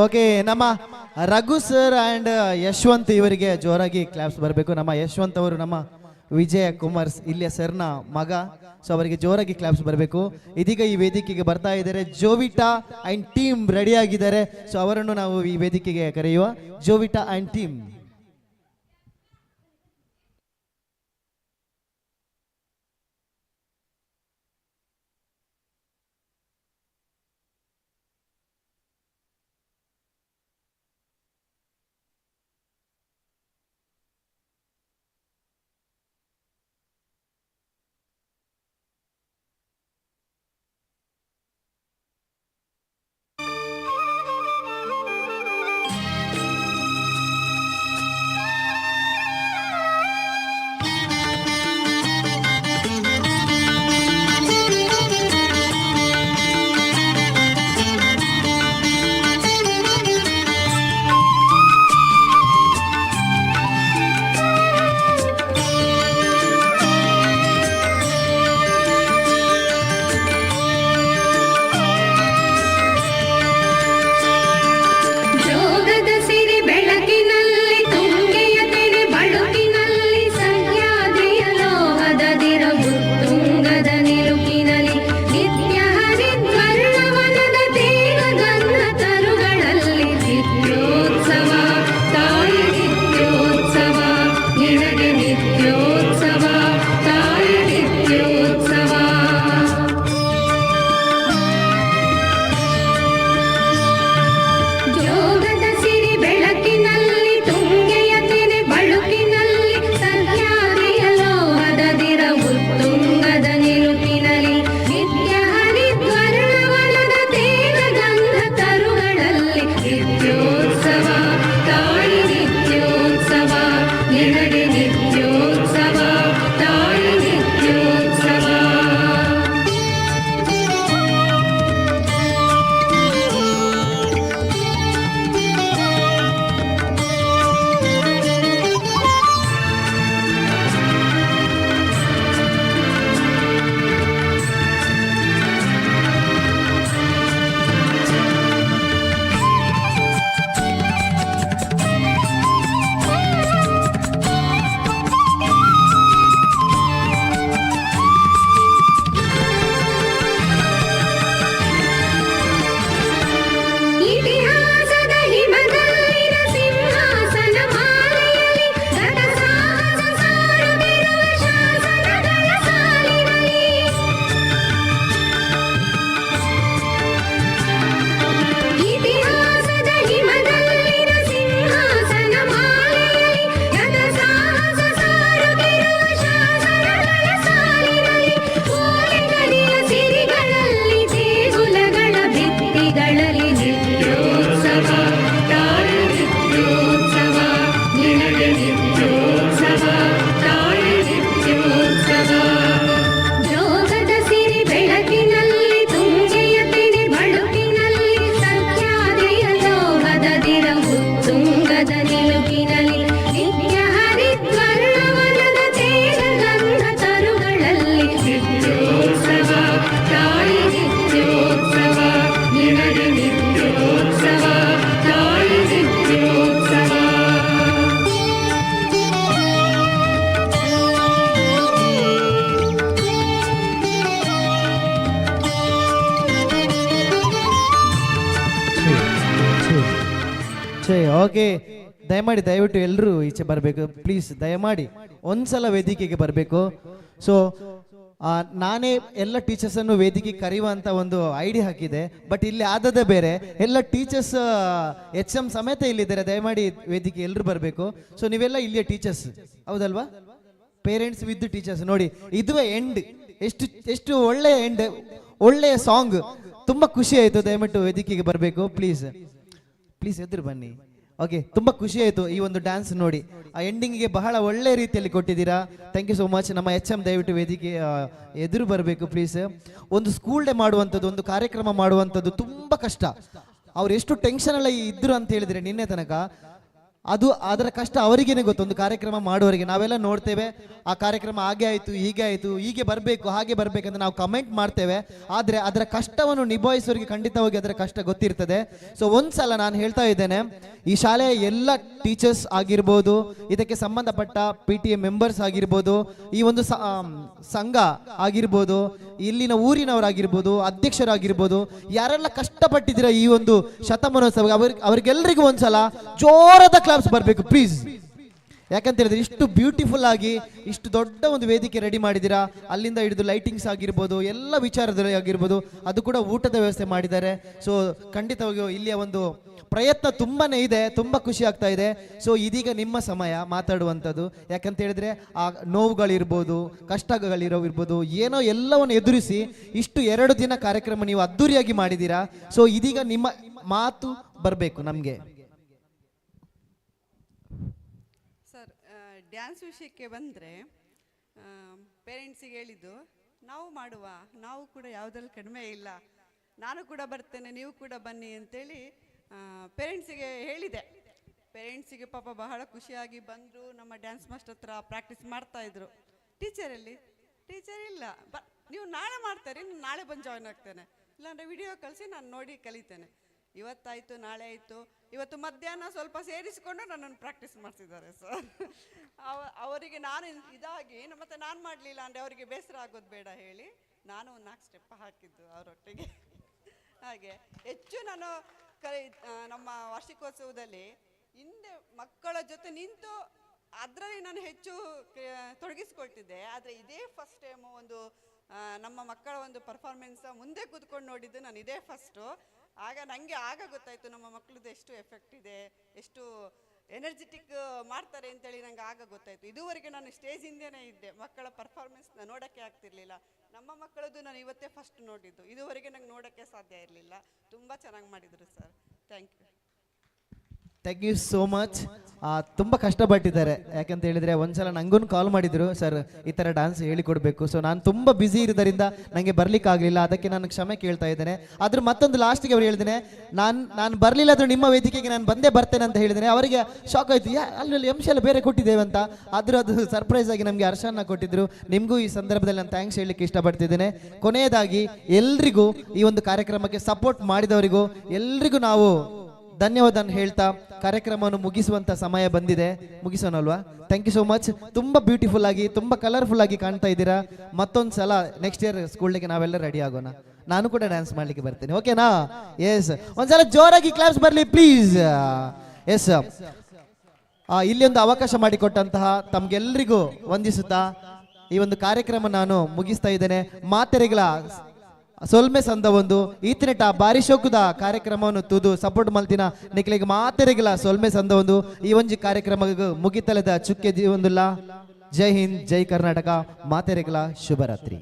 ಓಕೆ, ನಮ್ಮ ರಘು ಸರ್ ಆ್ಯಂಡ್ ಯಶವಂತ್ ಇವರಿಗೆ ಜೋರಾಗಿ ಕ್ಲಾಪ್ಸ್ ಬರಬೇಕು. ನಮ್ಮ ಯಶವಂತ್ ಅವರು ನಮ್ಮ ವಿಜಯ ಕುಮಾರ್ ಇಲ್ಲಿಯ ಸರ್ನ ಮಗ. ಸೊ ಅವರಿಗೆ ಜೋರಾಗಿ ಕ್ಲಾಪ್ಸ್ ಬರಬೇಕು. ಇದೀಗ ಈ ವೇದಿಕೆಗೆ ಬರ್ತಾ ಇದ್ದಾರೆ ಜೋವಿಟಾ ಆ್ಯಂಡ್ ಟೀಮ್ ರೆಡಿ ಆಗಿದ್ದಾರೆ. ಸೊ ಅವರನ್ನು ನಾವು ಈ ವೇದಿಕೆಗೆ ಕರೆಯುವ. ಜೋವಿಟಾ ಆ್ಯಂಡ್ ಟೀಮ್. ಜೋಗದ ಸಿರಿ ಬೆಳಕಿನಲ್ಲಿ, ತುಂಗೆಯ ತೆನೆ ಬಳುಕಿನಲ್ಲಿ, ಸಹ್ಯಾದ್ರಿಯ ಲೋಹದ ದಿರವು ತುಂಗದ ನಿಲುಕಿನಲ್ಲಿ, ನಿತ್ಯ ಹರಿದ್ವರ್ಣವನದ ತೇಗ ಗಂಧ ತರುಗಳಲ್ಲಿ ನಿತ್ಯೋತ್ಸವ ತಾಯಿ ನಿತ್ಯೋತ್ಸವ, ನಿನಗೆ ನಿತ್ಯೋತ್ಸವ ತಾಯಿ ನಿತ್ಯೋತ್ಸವ. ಜೋಗದ ಸಿರಿ ಬೆಳಕಿನಲ್ಲಿ, ತುಂಗೆಯ ತೆನೆ ಬಳುಕಿನಲ್ಲಿ, ಸಹ್ಯಾದ್ರಿಯ ಲೋಹದ ದಿರವು ತುಂಗದ ನಿಲುಕಿನಲ್ಲಿ, ನಿತ್ಯ ಹರಿದ್ವರ್ಣವನದ ತೇಗ ಗಂಧ ತರುಗಳಲ್ಲಿ ನಿತ್ಯೋತ್ಸವ ತಾಯಿ ನಿತ್ಯೋತ್ಸವ, ನಿನಗೆ ನಿತ್ಯೋತ್ಸವ ತಾಯಿ ನಿತ್ಯೋತ್ಸವ. ಇತಿಹಾಸದ ಹಿಮದಲ್ಲಿನ ಸಿಂಹಾಸನ ಮಾಲೆಯಲ್ಲಿ, ಗತ ಸಾಹಸ ಸಾರುತ್ತಿರುವ ಶಾಸನಗಳ ಸಾಲಿನಲ್ಲಿ, ಇತಿಹಾಸದ ಹಿಮದಲ್ಲಿನ ಸಿಂಹಾಸನ ಮಾಲೆಯಲ್ಲಿ, ಗತ ಸಾಹಸ ಸಾರುತ್ತಿರುವ ಶಾಸನಗಳ ಸಾಲಿನಲ್ಲಿ, ಓಲೆಗರಿಯ ಸಿರಿಗಳಲ್ಲಿ, ದೇಗುಲಗಳ ಭಿತ್ತಿಗಳಲ್ಲಿ ನಿತ್ಯೋತ್ಸವ ತಾಯಿ ನಿತ್ಯೋತ್ಸವ, ನಿನಗೆ ನಿತ್ಯೋತ್ಸವ ತಾಯಿ ನಿತ್ಯೋತ್ಸವ. ಜೋಗದ ಸಿರಿ ಬೆಳಕಿನಲ್ಲಿ, ತುಂಗೆಯ ತೆನೆ ಬಳುಕಿನಲ್ಲಿ, ಸಹ್ಯಾದ್ರಿಯ ಲೋಹದ ದಿರವು ತುಂಗದ ನಿಲುಕಿನಲ್ಲಿ, ನಿತ್ಯ ಹರಿದ್ವರ್ಣವನದ ತೇಗ ಗಂಧ ತರುಗಳಲ್ಲಿ ನಿತ್ಯೋತ್ಸವ ತಾಯಿ ನಿತ್ಯೋತ್ಸವ, ನಿನಗೆ ನಿತ್ಯೋತ್ಸವ ತಾಯಿ ನಿತ್ಯೋತ್ಸವ. ಛೇ, ಓಕೆ, ದಯಮಾಡಿ ದಯವಿಟ್ಟು ಎಲ್ಲರೂ ಈಚೆ ಬರಬೇಕು ಪ್ಲೀಸ್. ದಯಮಾಡಿ ಒಂದ್ಸಲ ವೇದಿಕೆಗೆ ಬರಬೇಕು. ಸೊ ನಾನೇ ಎಲ್ಲ ಟೀಚರ್ಸನ್ನು ವೇದಿಕೆಗೆ ಕರೆಯುವಂಥ ಒಂದು ಐಡಿಯಾ ಹಾಕಿದೆ, ಬಟ್ ಇಲ್ಲಿ ಆದದ್ದೇ ಬೇರೆ. ಎಲ್ಲ ಟೀಚರ್ಸ್ ಎಚ್ ಎಂ ಸಮೇತ ಇಲ್ಲಿದ್ದಾರೆ. ದಯಮಾಡಿ ವೇದಿಕೆ ಎಲ್ಲರೂ ಬರಬೇಕು. ಸೊ ನೀವೆಲ್ಲ ಇಲ್ಲಿಯ ಟೀಚರ್ಸ್ ಹೌದಲ್ವಾ? Parents with teachers. ನೋಡಿ, ಇದುವೇ ಎಂಡ್. ಎಷ್ಟು ಎಷ್ಟು ಒಳ್ಳೆಯ ಎಂಡ್, ಒಳ್ಳೆಯ ಸಾಂಗ್. ತುಂಬ ಖುಷಿ ಆಯಿತು. ದಯವಿಟ್ಟು ವೇದಿಕೆಗೆ ಬರಬೇಕು ಪ್ಲೀಸ್, ಪ್ಲೀಸ್ ಎದುರು ಬನ್ನಿ. ಓಕೆ, ತುಂಬ ಖುಷಿ ಆಯಿತು ಈ ಒಂದು ಡ್ಯಾನ್ಸ್ ನೋಡಿ. ಆ ಎಂಡಿಂಗಿಗೆ ಬಹಳ ಒಳ್ಳೆ ರೀತಿಯಲ್ಲಿ ಕೊಟ್ಟಿದ್ದೀರಾ. Thank you so much. ನಮ್ಮ ಎಚ್ ಎಂ ದಯವಿಟ್ಟು ವೇದಿಕೆ ಎದುರು ಬರಬೇಕು ಪ್ಲೀಸ್. ಒಂದು ಸ್ಕೂಲ್ ಡೇ ಮಾಡುವಂಥದ್ದು, ಒಂದು ಕಾರ್ಯಕ್ರಮ ಮಾಡುವಂಥದ್ದು ತುಂಬ ಕಷ್ಟ. ಅವ್ರು ಎಷ್ಟು ಟೆನ್ಷನ್ ಎಲ್ಲ ಇದ್ರು ಅಂತ ಹೇಳಿದರೆ ನಿನ್ನೆ ತನಕ, ಅದು ಅದರ ಕಷ್ಟ ಅವರಿಗೇನೆ ಗೊತ್ತು. ಒಂದು ಕಾರ್ಯಕ್ರಮ ಮಾಡುವವರಿಗೆ ನಾವೆಲ್ಲ ನೋಡ್ತೇವೆ, ಆ ಕಾರ್ಯಕ್ರಮ ಹಾಗೆ ಆಯಿತು, ಹೀಗೆ ಆಯಿತು, ಹೀಗೆ ಬರಬೇಕು, ಹಾಗೆ ಬರಬೇಕಂತ ನಾವು ಕಮೆಂಟ್ ಮಾಡ್ತೇವೆ. ಆದರೆ ಅದರ ಕಷ್ಟವನ್ನು ನಿಭಾಯಿಸೋರಿಗೆ ಖಂಡಿತವಾಗಿ ಅದರ ಕಷ್ಟ ಗೊತ್ತಿರ್ತದೆ. ಸೊ ಒಂದ್ಸಲ ನಾನು ಹೇಳ್ತಾ ಇದ್ದೇನೆ, ಈ ಶಾಲೆಯ ಎಲ್ಲ ಟೀಚರ್ಸ್ ಆಗಿರ್ಬೋದು, ಇದಕ್ಕೆ ಸಂಬಂಧಪಟ್ಟ PTA members ಆಗಿರ್ಬೋದು, ಈ ಒಂದು ಸಂಘ ಆಗಿರ್ಬೋದು, ಇಲ್ಲಿನ ಊರಿನವರಾಗಿರ್ಬೋದು, ಅಧ್ಯಕ್ಷರಾಗಿರ್ಬೋದು, ಯಾರೆಲ್ಲ ಕಷ್ಟಪಟ್ಟಿದ್ದೀರಾ ಈ ಒಂದು ಶತಮಾನೋತ್ಸವ, ಅವ್ರಿಗೆಲ್ಲರಿಗೂ ಒಂದ್ಸಲ ಜೋರಾದ ಕ್ಲಾಪ್ಸ್ ಬರಬೇಕು ಪ್ಲೀಸ್. ಯಾಕಂತ ಹೇಳಿದ್ರೆ ಇಷ್ಟು ಬ್ಯೂಟಿಫುಲ್ ಆಗಿ ಇಷ್ಟು ದೊಡ್ಡ ಒಂದು ವೇದಿಕೆ ರೆಡಿ ಮಾಡಿದ್ದೀರಾ. ಅಲ್ಲಿಂದ ಹಿಡಿದು ಲೈಟಿಂಗ್ಸ್ ಆಗಿರ್ಬೋದು, ಎಲ್ಲ ವಿಚಾರದಲ್ಲಿ ಆಗಿರ್ಬೋದು, ಅದು ಕೂಡ ಊಟದ ವ್ಯವಸ್ಥೆ ಮಾಡಿದ್ದಾರೆ. ಸೊ ಖಂಡಿತವಾಗಿಯೂ ಇಲ್ಲಿಯ ಒಂದು ಪ್ರಯತ್ನ ತುಂಬಾನೇ ಇದೆ, ತುಂಬ ಖುಷಿ ಆಗ್ತಾ ಇದೆ. ಸೊ ಇದೀಗ ನಿಮ್ಮ ಸಮಯ ಮಾತಾಡುವಂಥದ್ದು. ಯಾಕಂತ ಹೇಳಿದ್ರೆ ಆ ನೋವುಗಳಿರ್ಬೋದು, ಕಷ್ಟಗಳಿರೋ ಇರ್ಬೋದು, ಏನೋ ಎಲ್ಲವನ್ನು ಎದುರಿಸಿ ಇಷ್ಟು 2 ದಿನ ಕಾರ್ಯಕ್ರಮ ನೀವು ಅದ್ಧೂರಿಯಾಗಿ ಮಾಡಿದ್ದೀರಾ. ಸೊ ಇದೀಗ ನಿಮ್ಮ ಮಾತು ಬರಬೇಕು ನಮಗೆ. ಸರ್, ಡ್ಯಾನ್ಸ್ ವಿಷಯಕ್ಕೆ ಬಂದರೆ ಪೇರೆಂಟ್ಸಿಗೆ ಹೇಳಿದ್ದು ನಾವು ಮಾಡುವ, ನಾವು ಕೂಡ ಯಾವುದ್ರಲ್ಲಿ ಕಡಿಮೆ ಇಲ್ಲ, ನಾನು ಕೂಡ ಬರ್ತೇನೆ, ನೀವು ಕೂಡ ಬನ್ನಿ ಅಂತೇಳಿ ಪೇರೆಂಟ್ಸಿಗೆ ಹೇಳಿದೆ. ಪೇರೆಂಟ್ಸಿಗೆ ಪಾಪ ಬಹಳ ಖುಷಿಯಾಗಿ ಬಂದರು. ನಮ್ಮ ಡ್ಯಾನ್ಸ್ ಮಾಸ್ಟರ್ ಹತ್ರ ಪ್ರಾಕ್ಟೀಸ್ ಮಾಡ್ತಾಯಿದ್ರು. ಟೀಚರಲ್ಲಿ ಟೀಚರ್ ಇಲ್ಲ, ನೀವು ನಾಳೆ ಮಾಡ್ತಾರೆ, ನಾನು ನಾಳೆ ಬಂದು ಜಾಯ್ನ್ ಆಗ್ತೇನೆ, ಇಲ್ಲಾಂದರೆ ವಿಡಿಯೋ ಕಳಿಸಿ ನಾನು ನೋಡಿ ಕಲಿತೇನೆ. ಇವತ್ತಾಯಿತು, ನಾಳೆ ಆಯಿತು, ಇವತ್ತು ಮಧ್ಯಾಹ್ನ ಸ್ವಲ್ಪ ಸೇರಿಸಿಕೊಂಡು ನನ್ನನ್ನು ಪ್ರಾಕ್ಟೀಸ್ ಮಾಡಿಸಿದ್ದಾರೆ ಸರ್. ಅವರಿಗೆ ನಾನು ಇದಾಗಿ ಮತ್ತು ನಾನು ಮಾಡಲಿಲ್ಲ ಅಂದರೆ ಅವರಿಗೆ ಬೇಸರ ಆಗೋದು ಬೇಡ ಹೇಳಿ ನಾನು ಒಂದು 4 ಸ್ಟೆಪ್ ಹಾಕಿದ್ದು ಅವರೊಟ್ಟಿಗೆ. ಹಾಗೆ ಹೆಚ್ಚು ನಾನು ನಮ್ಮ ವಾರ್ಷಿಕೋತ್ಸವದಲ್ಲಿ ಹಿಂದೆ ಮಕ್ಕಳ ಜೊತೆ ನಿಂತು ಅದರಲ್ಲಿ ನಾನು ಹೆಚ್ಚು ತೊಡಗಿಸ್ಕೊಳ್ತಿದ್ದೆ. ಆದರೆ ಇದೇ ಫಸ್ಟ್ ಟೈಮು ಒಂದು ನಮ್ಮ ಮಕ್ಕಳ ಒಂದು ಪರ್ಫಾರ್ಮೆನ್ಸ್ ಮುಂದೆ ಕೂತ್ಕೊಂಡು ನೋಡಿದ್ದು ನಾನು ಇದೇ ಫಸ್ಟು. ಆಗ ನನಗೆ ಆಗ ಗೊತ್ತಾಯಿತು ನಮ್ಮ ಮಕ್ಕಳದ್ದು ಎಷ್ಟು ಎಫೆಕ್ಟ್ ಇದೆ, ಎಷ್ಟು ಎನರ್ಜೆಟಿಕ್ ಮಾಡ್ತಾರೆ ಅಂತೇಳಿ ನಂಗೆ ಆಗ ಗೊತ್ತಾಯಿತು. ಇದುವರೆಗೆ ನಾನು ಸ್ಟೇಜ್ ಹಿಂದೆನೇ ಇದ್ದೆ, ಮಕ್ಕಳ ಪರ್ಫಾರ್ಮೆನ್ಸ್ನ ನೋಡೋಕ್ಕೆ ಆಗ್ತಿರ್ಲಿಲ್ಲ. ನಮ್ಮ ಮಕ್ಕಳದ್ದು ನಾನು ಇವತ್ತೇ ಫಸ್ಟ್ ನೋಡಿದ್ದು, ಇದುವರೆಗೆ ನಂಗೆ ನೋಡೋಕ್ಕೆ ಸಾಧ್ಯ ಇರಲಿಲ್ಲ. ತುಂಬ ಚೆನ್ನಾಗಿ ಮಾಡಿದರು sir, thank you. Thank you so much. ತುಂಬ ಕಷ್ಟಪಟ್ಟಿದ್ದಾರೆ. ಯಾಕಂತ ಹೇಳಿದರೆ ಒಂದ್ಸಲ ನಂಗೂ ಕಾಲ್ ಮಾಡಿದರು, ಸರ್ ಈ ಥರ ಡ್ಯಾನ್ಸ್ ಹೇಳಿಕೊಡ್ಬೇಕು. ಸೊ ನಾನು ತುಂಬ ಬ್ಯುಸಿ ಇರೋದರಿಂದ ನನಗೆ ಬರಲಿಕ್ಕಾಗಲಿಲ್ಲ, ಅದಕ್ಕೆ ನಾನು ಕ್ಷಮೆ ಕೇಳ್ತಾ ಇದ್ದೇನೆ. ಆದರೂ ಮತ್ತೊಂದು ಲಾಸ್ಟಿಗೆ ಅವ್ರು ಹೇಳಿದ್ದೇನೆ, ನಾನು ಬರಲಿಲ್ಲ ಆದರೂ ನಿಮ್ಮ ವೇದಿಕೆಗೆ ನಾನು ಬಂದೇ ಬರ್ತೇನೆ ಅಂತ ಹೇಳಿದ್ದೇನೆ. ಅವರಿಗೆ ಶಾಕ್ ಆಯಿತು, ಅಲ್ಲಿ ಅಂಶ ಎಲ್ಲ ಬೇರೆ ಕೊಟ್ಟಿದ್ದೇವೆ ಅಂತ. ಆದರೂ ಅದು ಸರ್ಪ್ರೈಸ್ ಆಗಿ ನಮಗೆ ಹರ್ಷನ್ನ ಕೊಟ್ಟಿದ್ದರು. ನಿಮಗೂ ಈ ಸಂದರ್ಭದಲ್ಲಿ ನಾನು thanks ಹೇಳಲಿಕ್ಕೆ ಇಷ್ಟಪಡ್ತಿದ್ದೇನೆ. ಕೊನೆಯದಾಗಿ ಎಲ್ರಿಗೂ ಈ ಒಂದು ಕಾರ್ಯಕ್ರಮಕ್ಕೆ ಸಪೋರ್ಟ್ ಮಾಡಿದವರಿಗೂ ಎಲ್ರಿಗೂ ನಾವು ಧನ್ಯವಾದ ಹೇಳ್ತಾ ಕಾರ್ಯಕ್ರಮವನ್ನು ಮುಗಿಸುವಂತ ಸಮಯ ಬಂದಿದೆ. ಮುಗಿಸೋಣ ಅಲ್ವಾ? Thank you so much. ತುಂಬ ಬ್ಯೂಟಿಫುಲ್ ಆಗಿ, ತುಂಬ ಕಲರ್ಫುಲ್ ಆಗಿ ಕಾಣ್ತಾ ಇದ್ದೀರಾ. ಮತ್ತೊಂದು ಸಲ ನೆಕ್ಸ್ಟ್ ಇಯರ್ ಸ್ಕೂಲ್ಗೆ ನಾವೆಲ್ಲ ರೆಡಿ ಆಗೋಣ. ನಾನು ಕೂಡ ಡ್ಯಾನ್ಸ್ ಮಾಡ್ಲಿಕ್ಕೆ ಬರ್ತೇನೆ, ಓಕೆನಾ? ಎಸ್, ಒಂದ್ಸಲ ಜೋರಾಗಿ ಕ್ಲಾಪ್ಸ್ ಬರಲಿ ಪ್ಲೀಸ್. ಎಸ್, ಇಲ್ಲಿ ಒಂದು ಅವಕಾಶ ಮಾಡಿಕೊಟ್ಟಂತಹ ತಮ್ಗೆಲ್ರಿಗೂ ವಂದಿಸುತ್ತಾ ಈ ಒಂದು ಕಾರ್ಯಕ್ರಮ ನಾನು ಮುಗಿಸ್ತಾ ಇದ್ದೇನೆ. ಮಾತೆರೆಗಳ ಸೊಲ್ಮೆ ಸಂದ ಒಂದು ಈತನೆಟ ಬಾರಿ ಶೋಕುದ ಕಾರ್ಯಕ್ರಮವನ್ನು ತುದು ಸಪೋರ್ಟ್ ಮಲ್ತಿನ ನಿಕ್ಲೆಗ್ ಮಾತೆರೆಗಳ ಸೊಲ್ಮೆ ಸಂದ ಒಂದು ಈ ಒಂಜಿ ಕಾರ್ಯಕ್ರಮ ಮುಗಿತಲದ ಚುಕ್ಕೆ ಜೀವೊಂದುಲ್ಲ. ಜೈ ಹಿಂದ್, ಜೈ ಕರ್ನಾಟಕ. ಮಾತೆರೆಗಳ ಶುಭರಾತ್ರಿ.